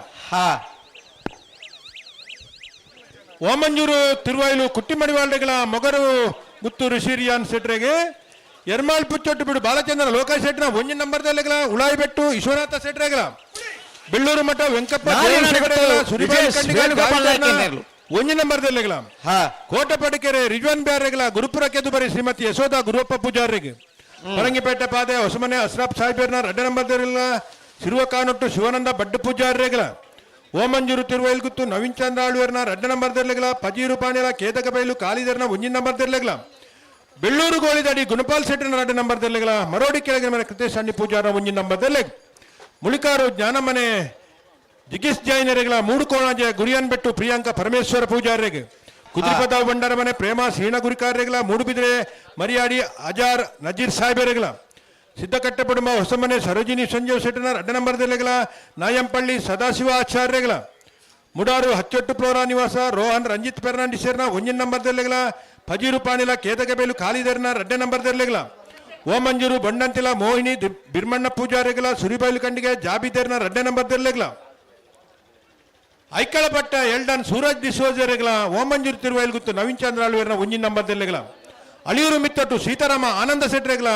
Speaker 18: ಓಮಂಜೂರು ತಿರುವಾಯಿಲು ಕುಟ್ಟಿ ಮಡಿವಾಳ್ ರೇಗ್ಲ ಮೊಗರು ಗುತ್ತೂರು ಋಷಿರಿಯಾನ್ ಶೆಟ್ರೆಗೆ ಎರ್ಮಾಳ್ ಪುಚ್ಚೊಟ್ಟು ಬಿಡು ಬಾಲಚಂದ್ರ ಲೋಕ ಶೆಟ್ನ 1 ನಂಬರ್ ದರ್ಲೆಗ್ಲ ಉಳಾಯಿಬೆಟ್ಟು ವಿಶ್ವನಾಥ ಶೆಟ್ರೆಗ್ಲ ಬೆಳ್ಳೂರು ಮಠ ವೆಂಕಪ್ಪ 1 ನಂಬರ್ ದರ್ಲೆಗ್ಲ ಕೋಟಪಡಿಕೆರೆ ರಿಜ್ವಾನ್ ಬ್ಯಾರೆಗ್ಲ ಗುರುಪುರ ಕೆದುಬರಿ ಶ್ರೀಮತಿ ಯಶೋಧ ಗುರುವಪ್ಪ ಪೂಜಾರಿಗೆ ಪರಂಗಿಪೇಟೆ ಪಾದೆ ಹೊಸಮನೆ ಅಶ್ರಫ್ ಸಾಹೇಬರ್ನ 2 ನಂಬರ್ ದರ್ಲೆಗ್ಲ ಶಿರುವಕಾನೊಟ್ಟು ಶಿವಾನಂದ ಬಡ್ಡು ಪೂಜಾರ್ರೆಗ್ಲ ಓಮಂಜೂರು ತಿರುವೈಲ್ಗುತ್ತು ನವೀನ್ ಚಂದ್ರ ಆಳ್ವೇರ್ನ 2 ನಂಬರ್ ದರ್ಲೆಗ್ಲ ಪಜೀರು ಪಾಣಿಲ ಕೇತಕ ಬೈಲು ಕಾಲಿದರ್ನ 1 ನಂಬರ್ ದರ್ಲೆಗ್ಲ ಬೆಳ್ಳೂರು ಗೋಳಿದಡಿ ಗುಣಪಾಲ್ ಶೆಟ್ಟಿನ 2 ನಂಬರ್ ದರ್ಲೆಗ್ಲ ಮರೋಡಿ ಕೆಳಗಿನ ಮನೆ ಕೃತೇಶ್ ಅಣ್ಣಿ ಪೂಜಾರ 1 ನಂಬರ್ ದರ್ಲೆಗ್ ಮುಳಿಕಾರು ಜ್ಞಾನಮನೆ ಜಿಗೀಶ್ ಜೈನರೆಗಳ ಮೂಡುಕೋಣಾಜೆ ಗುರಿಯನ್ ಬೆಟ್ಟು ಪ್ರಿಯಾಂಕ ಪರಮೇಶ್ವರ ಪೂಜಾರಿಗೆ ಕುದುರೆಪದ ಬಂಡಾರ ಮನೆ ಪ್ರೇಮ ಸೀಣ ಗುರಿಕಾರ್ಯಗಳ ಮೂಡುಬಿದ್ರೆ ಮರಿಯಾಡಿ ಅಜಾರ್ ನಜೀರ್ ಸಾಹೇಬರೆಗಳ ಸಿದ್ದಕಟ್ಟೆ ಪಡುಮ ಹೊಸಮನೆ ಸರೋಜಿನಿ ಸಂಜೀವ್ ಶೆಟ್ಟನ 2 ನಂಬರ್ ದರ್ಲೆಗಳ ನಾಯಂಪಳ್ಳಿ ಸದಾಶಿವ ಆಚಾರ್ಯಗಳ ಮುಡಾರು ಹಚ್ಚೊಟ್ಟು ಫ್ಲೋರಾ ನಿವಾಸ ರೋಹನ್ ರಂಜಿತ್ ಫೆರ್ನಾಂಡಿಸರ್ನ 1 ನಂಬರ್ ದರ್ಲೆಗಳ ಫಜೀರು ಪಾಣಿಲ ಕೇತಕಬೇಲು ಖಾಲಿದರ್ನ 2 ನಂಬರ್ ದರ್ಲೆಗಳ ಓಮಂಜೂರು ಬಂಡಂತಿಲ ಮೋಹಿನಿ ಬಿರ್ಮಣ್ಣ ಪೂಜಾರಿಗಳ ಸುರಿಬೈಲು ಕಂಡಿಗೆ ಜಾಬಿದೇರ್ನ 2 ನಂಬರ್ ದರ್ಲೆಗಳ ಐಕಳಪಟ್ಟ ಎಲ್ಡನ್ ಸೂರಜ್ ಡಿಸೋಜರೆಗಳ ಓಮಂಜೂರು ತಿರುವೈಲ್ಗುತ್ತು ನವೀನ್ ಚಂದ್ರ ಆಳ್ವೇರ್ನ 1 ನಂಬರ್ ದರ್ಲೆಗಳ ಅಳಿಯೂರು ಮಿತ್ತಟ್ಟು ಸೀತಾರಾಮ ಆನಂದ ಶೆಟ್ಟರೆಗಳ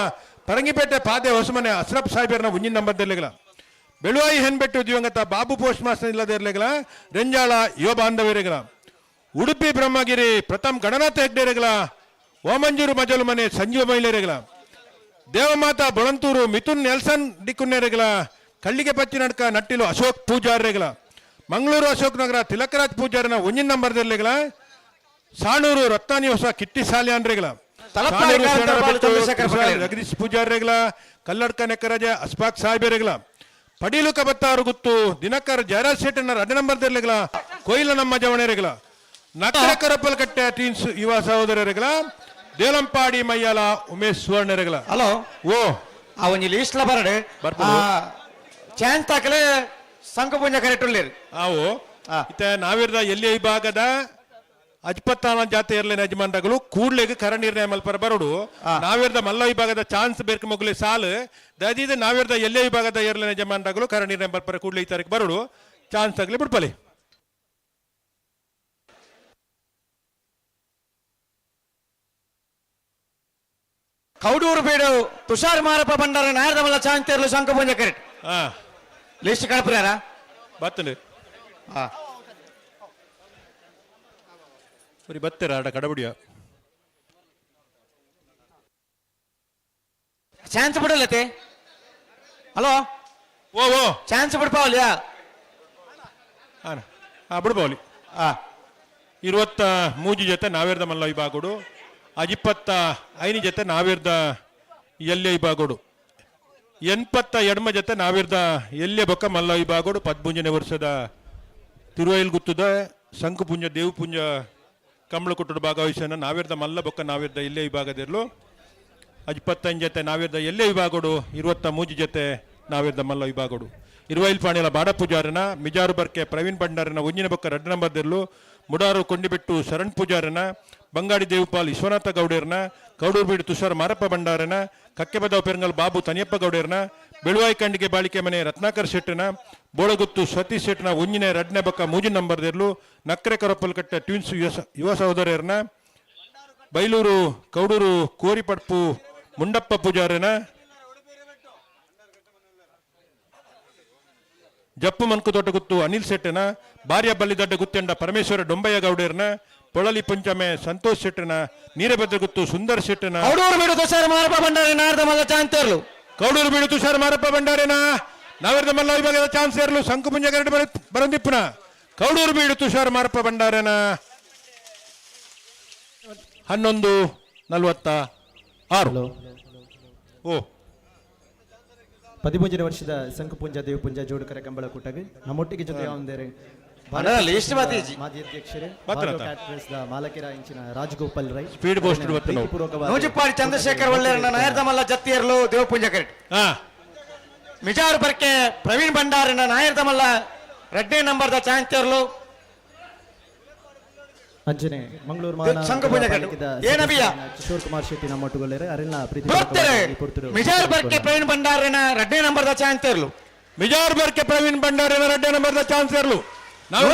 Speaker 18: ಪರಂಗಿಪೇಟೆ ಪಾದೆ ಹೊಸಮನೆ ಅಶ್ರಫ್ ಸಾಹೇಬರ್ನ 1 ನಂಬರ್ ದರ್ಲೆಗಳ ಬೆಳುವಾಯಿ ಹೆನ್ಬೆಟ್ಟು ದಿವಂಗತ ಬಾಬು ಪೋಸ್ಟ್ ಮಾಸ್ಟರ್ ಇಲ್ಲದಿರ್ಲೆಗಳ ರೆಂಜಾಳ ಯುವ ಬಾಂಧವರೆಗಳ ಉಡುಪಿ ಬ್ರಹ್ಮಗಿರಿ ಪ್ರಥಮ್ ಗಣನಾಥ ಹೆಗ್ಡೆರೆಗಳ ಓಮಂಜೂರು ಮಜಲು ಮನೆ ಸಂಜೀವ ಮಹಿಳೆಯರೆಗಳ ದೇವಮಾತಾ ಬೊಳಂತೂರು ಮಿಥುನ್ ನೆಲ್ಸನ್ ಡಿಕುನ್ನೆರೆಗಳ ಕಳ್ಳಿಗೆ ಪಚ್ಚಿ ನಡ್ಕ ನಟ್ಟಿಲು ಅಶೋಕ್ ಪೂಜಾರ್ರೆಗಳ ಮಂಗಳೂರು ಅಶೋಕ್ ನಗರ ತಿಲಕರಾಜ್ ಪೂಜಾರನ 1 ನಂಬರ್ ದರ್ಲೆಗಳ ಸಾಣೂರು ರತ್ನಾನಿ ಹೊಸ ಕಿಟ್ಟಿ ಸಾಲಿಯಾನ್ರೆಗಳ ಜಗದೀಶ್ ಪೂಜಾರ್ರೆಗಳ ಕಲ್ಲಡ್ಕ ನೆಕ್ಕರಾಜ ಅಸ್ಪಾಕ್ ಸಾಹೇಬರೆಗಳ ಪಡೀಲು ಕಬತ್ತಾರು ಗುತ್ತು ದಿನಕರ್ ಜಯರಾಜ್ ಶೆಟ್ಟನ 2 ನಂಬರ್ ದರ್ಲೆಗಳ ಕೊಯ್ಲ ನಮ್ಮ ಜವಣೆರೆಗಳ ನಕರ ಕರಪಲ್ಕಟ್ಟೆ ಟೀನ್ಸ್ ಯುವ ಸಹೋದರರೆಗಳ ದೇಲಂಪಾಡಿ ಮಯ್ಯಾಲ ಉಮೇಶ್ ಸುವರ್ಣರೆಗಳ.
Speaker 17: ಹಲೋ
Speaker 18: ಓ
Speaker 17: ಆ ಒಂಜಿ ಲೀಸ್ಟ್ಲ ಬರಡೆ ಚಾನ್ಸ್ ತಾಕಲೆ ಸಂಕಪುಂಜ ಕರೆಕ್ಟ್ ಉಳ್ಳೇರು.
Speaker 18: ಆವು ಇತ್ತೆ ನಾವಿರ್ದ ಎಲ್ಲಿ ಈ ಭಾಗದ ಅಜ್ಪತ್ತಾನ ಜಾತಿ ಇರ್ಲಿನ ಯಜಮಾನ್ರಗಳು ಕೂಡ್ಲೆಗ್ ಕರ ನಿರ್ಣಯ ಮಲ್ಪರ ಬರೋಡು. ನಾವಿರ್ದ ಮಲ್ಲ ವಿಭಾಗದ ಚಾನ್ಸ್ ಬೇರ್ಕ ಮುಗ್ಲಿ ಸಾಲು ದಯದೀದ ನಾವಿರ್ದ ಎಲ್ಲೇ ವಿಭಾಗದ ಇರ್ಲಿನ ಯಜಮಾನ್ರಗಳು ಕರ ನಿರ್ಣಯ ಮಲ್ಪರ ಕೂಡ್ಲೆ ಈ ತಾರೀಕು ಬರೋಡು ಚಾನ್ಸ್ ತಗಲಿ ಬಿಡ್ಪಲಿ.
Speaker 17: ಕೌಡೂರು ಬೀಡು ತುಷಾರ್ ಮಾರಪ್ಪ ಭಂಡಾರ ನಾಯರ್ದ ಮಲ್ಲ ಚಾನ್ಸ್ ತೇರ್ಲು ಸಂಕಪುಂಜ ಕರೆಕ್ಟ್ ಲಿಸ್ಟ್ ಕಳಪುರ್ಯಾರ
Speaker 18: ಬತ್ತನೆ ಬರೀ ಬತ್ತೆರ ಆಡ ಕಡಬಡಿಯ
Speaker 17: ಚಾನ್ಸ್ ಬಿಡಲತೆ. ಹಲೋ
Speaker 18: ಓ ಓ
Speaker 17: ಚಾನ್ಸ್ ಬಿಡ್ಪಾವಲಿಯಾ?
Speaker 18: ಹಾ ಬಿಡ್ಪಾವಲಿ. 23 ಜೊತೆ ನಾವೇರ್ದ ಮಲ್ಲ ವಿಭಾಗಡು, 25 ಜೊತೆ ನಾವೇರ್ದ ಎಲ್ಯ ವಿಭಾಗಡು, 82 ಜೊತೆ ನಾವಿರ್ದ ಎಲ್ಯ ಬೊಕ್ಕ ಮಲ್ಲ ವಿಭಾಗಡು 13ನೇ ವರ್ಷದ ತಿರುವೈಲ್ ಗುತ್ತದ ಶಂಕುಪುಂಜ ದೇವಪುಂಜ ಕಮಲಕುಟ್ಟಡು ಭಾಗವಹಿಸನ ನಾವಿರ್ದ ಮಲ್ಲ ಬೊಕ್ಕ ನಾವಿರ್ದ ಎಲ್ಲೇ ವಿಭಾಗದಿರಲು 25 ಜೊತೆ ನಾವಿರ್ದ ಎಲ್ಲೇ ವಿಭಾಗಡು, 23 ಜೊತೆ ನಾವಿರ್ದ ಮಲ್ಲ ವಿಭಾಗಡು. ಇರುವೈಲ್ ಪಾಣಿಲ ಬಾಡ ಪೂಜಾರನ ಮಿಜಾರು ಬರ್ಕೆ ಪ್ರವೀಣ್ ಭಂಡಾರನ 1 ಬೊಕ್ಕ 2 ನಂಬರ್ದಿರಲು ಮುಡಾರು ಕೊಂಡಿಬೆಟ್ಟು ಶರಣ್ ಪೂಜಾರನ ಬಂಗಾಡಿ ದೇವಪಾಲ್ ವಿಶ್ವನಾಥ ಗೌಡೇರ್ನ ಕೌಡೂರು ಬೀಡು ತುಷಾರ್ ಮಾರಪ್ಪ ಭಂಡಾರನ ಕಕ್ಕೆಬದಾವ್ ಪೆರಂಗಲ್ ಬಾಬು ತನಿಯಪ್ಪ ಗೌಡೇರ್ನ ಬೆಳುವಾಯಿ ಕಂಡಿಗೆ ಬಾಳಿಕೆ ಮನೆ ರತ್ನಾಕರ್ ಶೆಟ್ಟನ ಬೋಳಗುತ್ತು ಸತೀಶ್ ಶೆಟ್ಟನ 1 2 ಬೊಕ್ಕ 3 ನಂಬರ್ದಿರಲು ನಕ್ರೆ ಕರಪ್ಪಲ್ಕಟ್ಟೆ ಟ್ವಿನ್ಸ್ ಯುವ ಸಹೋದರರ್ನ ಬೈಲೂರು ಕೌಡೂರು ಕೋರಿಪಡ್ಪು ಮುಂಡಪ್ಪ ಪೂಜಾರನ ಜಪ್ಪು ಮನ್ಕು ತೋಟ ಗುತ್ತು ಅನಿಲ್ ಶೆಟ್ಟನ ಭಾರ್ಯ ಬಲ್ಲಿದಡ್ಡ ಗುತ್ತೆಂಡ ಪರಮೇಶ್ವರ ಡೊಂಬಯ್ಯ ಗೌಡೇರ್ನ ಪೊಳಲಿ ಪಂಚಮೆ ಸಂತೋಷ್ ಶೆಟ್ಟನ ನೀರಭದ್ರ ಗುತ್ತು ಸುಂದರ್ ಶೆಟ್ಟನ
Speaker 17: ಕೌಡೂರು ಬೀಡು ತುಷಾರ್ ಮಾರಪ್ಪ ಭಂಡಾರಿ ನಾರದ ಮಲ್ಲ ಚಾನ್ಸ್ ತೇರ್ಲು.
Speaker 18: ಕೌಡೂರು ಬೀಡು ತುಷಾರ್ ಮಾರಪ್ಪ ಭಂಡಾರಿನ ನಾವಿರದ ಮಲ್ಲ ವಿಭಾಗದ ಚಾನ್ಸ್ ಸೇರಲು ಶಂಕುಪುಂಜ ಗರಡು ಬರಂದಿಪ್ಪುನ ಕೌಡೂರು ಬೀಡು ತುಷಾರ್ ಮಾರಪ್ಪ ಭಂಡಾರನ 11:46. ಓ
Speaker 14: 13ನೇ ವರ್ಷದ ಸಂಕಪುಂಜ ದೇವಪುಂಜ ಜೋಡುಕರ ಕಂಬಳ ಕೂಟಗೆ ನಮ್ಮೊಟ್ಟಿಗೆ ಜೊತೆ ಒಂದೇರೆ ಮಾಜಿ ಅಧ್ಯಕ್ಷರೇ ಮಾಲಕಿರ ಇಂಚಿನ ರಾಜಗೋಪಾಲ್ ರೈ
Speaker 18: ಸ್ಪೀಡ್ ಪೋಸ್ಟ್
Speaker 17: ನೂಜಿಪ್ಪಾಡಿ ಚಂದ್ರಶೇಖರ್ ಒಳ್ಳೆಯರನ್ನ ನಾಯರ್ದಮಲ್ಲ ಜತ್ತಿಯರ್ಲು ದೇವಪುಂಜ ಕರೆಟ್ ಮಿಜಾರು ಬರ್ಕೆ ಪ್ರವೀಣ್ ಭಂಡಾರನ ನಾಯರ್ದಮಲ್ಲ ರಡ್ಡೇ ನಂಬರ್ದ ಚಾಂಚರ್ಲು
Speaker 14: ಅಂಜನೆ ಮಂಗಳೂರು ಕಿಶೋರ್ ಕುಮಾರ್ ಶೆಟ್ಟಿ ನಮ್ಮೊಟ್ಟುಗೊಳ್ಳೆರೆ ಅರಿಲ್ನ ಪ್ರೀತಿ
Speaker 17: ಮಿಜಾರ್ ಬರ್ಕೆ ಪ್ರವೀಣ್ ಭಂಡಾರನ ರಡ್ಡೇ ನಂಬರ್ದ ಚಾಂಚರ್ಲು
Speaker 18: ಮಿಜಾರ್ ಬರ್ಕೆ ಪ್ರವೀಣ್ ಭಂಡಾರನ ರಡ್ಡೇ ನಂಬರ್ದ ಚಾನ್ಸರ್ಲು ನಾವು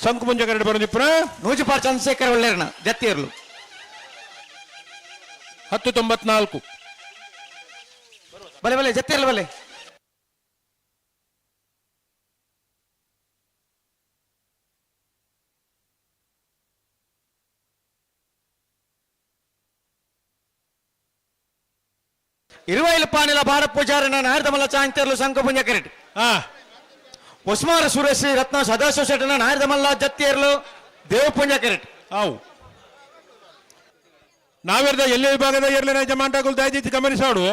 Speaker 18: ಸಂಕುಪುಂಜ ಕರೆಟ್ ಬರೋದಿಪ್ಪುರ
Speaker 17: ನೂಜಿಪಾರ್ ಚಂದ್ರಶೇಖರ್ ಒಳ್ಳೆಯರನ್ನ ಜತ್ತಿಯರ್ಲು
Speaker 18: 10:94.
Speaker 17: ಬಲೆ ಬಲೆ ಜತ್ತಿಯರ್ಲು ಬಲೆ. ಇರುವೈಲು ಪಾನಿಲ ಬಾಡ ಪೂಜಾರನ ನಾಯರ್ದಮಲ್ಲ ಚಾಂಚರ್ಲು ಸಂಕುಪುಂಜ ಕರೆಟ್ ಉಸ್ಮಾರ ಸುರೇಶ್ ರತ್ನ ಸದಾಶಿವ ಶೆಟ್ಟನ ನಾಯರ್ದಮಲ್ಲ ಜತ್ತಿಯರ್ಲು ದೇವಪುಂಜ ಕರೆಟ್.
Speaker 18: ಅವು ನಾವೆರ್ದ ಎಲ್ಲಿ ವಿಭಾಗದ ಎರ್ಲಿನ ಜಮಾಂಟಗಳು ದಯದೀತಿ ಗಮನಿಸಾಡು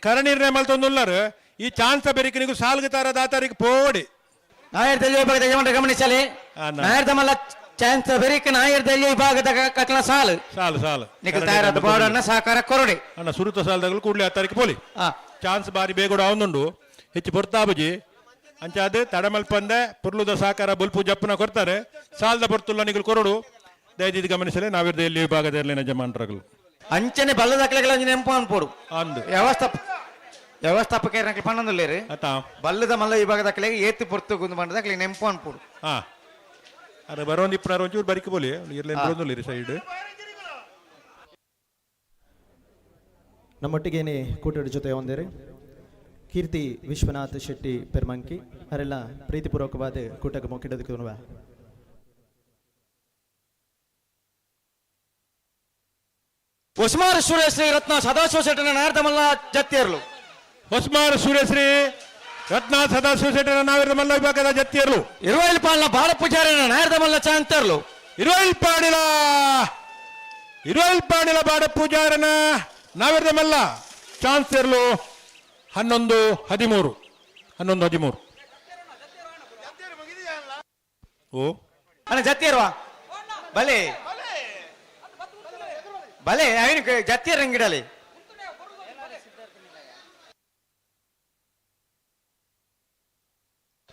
Speaker 18: ಕರಣಿರ್ನೆ ಮಲ್ತೊಂದುಲ್ಲಾರು ಈ ಚಾನ್ಸ್ ಬೆರಿಕಿನಿಗೂ ಸಾಲ್ಗುತಾರ ದಾತಾರಿಗೆ ಪೋಡಿ
Speaker 17: ನಾಯರ್ದೆಲ್ಲಿ ವಿಭಾಗದ ಯಜಮಾನರು ಗಮನಿಸಲಿ. ನಾಯರ್ದಮಲ್ಲ ಚಾನ್ಸ್ ಬೆರಿಕ ನಾಯರ್ದೆಲ್ಲಿ ವಿಭಾಗದ ಕಟ್ಲ ಸಾಲು
Speaker 18: ಸಾಲು ಸಾಲು
Speaker 17: ನಿಖಲ್ ತಯಾರಾದ ಬೋರ್ಡನ್ನ ಸಹಕಾರ ಕೊರಡಿ
Speaker 18: ಅಣ್ಣ ಸುರುತ ಸಾಲದಾಗಲು ಕೂಡಲೇ ಆ ತಾರೀಕು ಪೋಲಿ ಚಾನ್ಸ್ ಬಾರಿ ಬೇಗ ಅವನುಂಡು ಹೆಚ್ಚು ಪೊರ್ತಾಬುಜಿ ಅಂಚಾದ ತಡಮಲ್ಪಂದೆ ಪುರ್ಲುದ ಸಹಕಾರ ಬುಲ್ಪು ಜಪ್ಪನ ಕೊಡ್ತಾರೆ ಸಾಲದ ಪೊರ್ತುಲ್ಲ ನಿಗಲು ಕೊರಡು ದಯದೀತಿ ಗಮನಿಸಲಿ ನಾವಿರ್ದ ಎಲ್ಲಿ ವಿಭಾಗದ ಎರ್ಲಿನ ಜಮಾನ್ರಗಳು
Speaker 17: ಅಂಚನೆ ಬಲ್ಲದ ನೆಂಪು ಅನ್ಪೋಡು
Speaker 18: ಅಂದು
Speaker 17: ವ್ಯವಸ್ಥಾಪಕರ ಪನ್ನೊಂದುಲ್ಲೇರು ಬಲ್ಲದ ಮಲ್ಲ ವಿಭಾಗದ ಅಕ್ಲೆಗೆ ಏತು ಪೊರ್ತು ಗುಂದು ಬಂಡದ ಅಕ್ಲೆಗೆ ನೆಂಪು ಅನ್ಪೋಡು.
Speaker 18: ಅರೆ ಬರೋಂದು ಇಪ್ಪನಾರು ಒಂಚೂರು ಬರಿಕೆ ಬೋಲಿ ಇರ್ಲೇನು ಬರೋಂದುಲ್ಲೇರಿ ಸೈಡ್.
Speaker 14: ನಮ್ಮೊಟ್ಟಿಗೇನೆ ಕೂಟದ ಜೊತೆ ಒಂದೇರಿ ಕೀರ್ತಿ ವಿಶ್ವನಾಥ್ ಶೆಟ್ಟಿ ಪೆರ್ಮಂಕಿ ಅವರೆಲ್ಲ ಪ್ರೀತಿಪೂರ್ವಕವಾದ ಕೂಟಕ್ಕೆ ಮೊಕ್ಕಿಡೋದಕ್ಕೆ
Speaker 17: ಹೊಸ್ಮಾರ ಸೂರ್ಯಶ್ರೀ ರತ್ನ ಸದಾಶಿವ ಶೆಟ್ಟನ ನಾಯರ್ದಮಲ್ಲ ಜತ್ತಿಯರ್ಲು.
Speaker 18: ಹೊಸ್ಮಾರ ಸೂರ್ಯಶ್ರೀ ರತ್ನ ಸದಾಶಿವ ಶೆಟ್ಟನ ನಾವಿರ್ದಮಲ್ಲ ವಿಭಾಗದ ಜತ್ತಿಯರ್ಲು.
Speaker 17: ಇರುವೈಲ್ ಪಾಲ್ನ ಬಾಲ ಪೂಜಾರಿನ ನಾಯರ್ದಮಲ್ಲ ಚಾಂತರ್ಲು.
Speaker 18: ಇರುವೈಲ್ ಪಾಡಿಲ ಬಾಡ ಪೂಜಾರನ ನಾವಿರ್ದಮಲ್ಲ ಚಾನ್ಸರ್ಲು 11:13. 11:13. ಓ
Speaker 17: ಅಣ್ಣ ಜತ್ತಿಯರ್ವಾ ಬಲೆ ಬಲೆ ಅವನು ಜತ್ತಿಯರ್ ರಂಗಿಡಲಿ.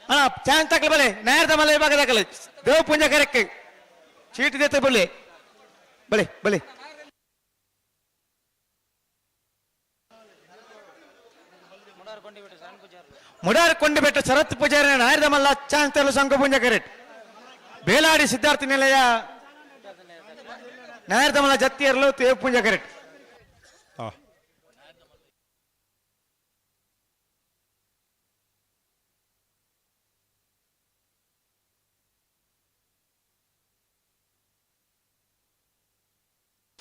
Speaker 17: ಅಣ್ಣ ಚಾನ್ ತಕಲಿ ಬಲೆ ನಾಯರ್ದ ಮಲ್ಲ ವಿಭಾಗ ದಾಖಲೆ ದೇವ ಪುಂಜ ಕರೆಕ್ ಚೀಟಿ ದೇತ ಬಲೆ ಬಲೆ ಬಲೆ. ಮುಡಾರ್ ಕೊಂಡಿಬೆಟ್ಟ ಶರತ್ ಪೂಜಾರಿ ನಾಯರ್ದ ಮಲ್ಲ ಚಾನ್ಸ್ ತರಲು ಸಂಘ ಪುಂಜ ಕರೆಕ್ಟ್. ಬೇಲಾಡಿ ಸಿದ್ಧಾರ್ಥ ನಿಲಯ ನಾಯರ್ದಮಲ್ಲ ಜತ್ತಿಯರ್ಲು ದೇವ ಪುಂಜ ಕರೆಕ್ಟ್.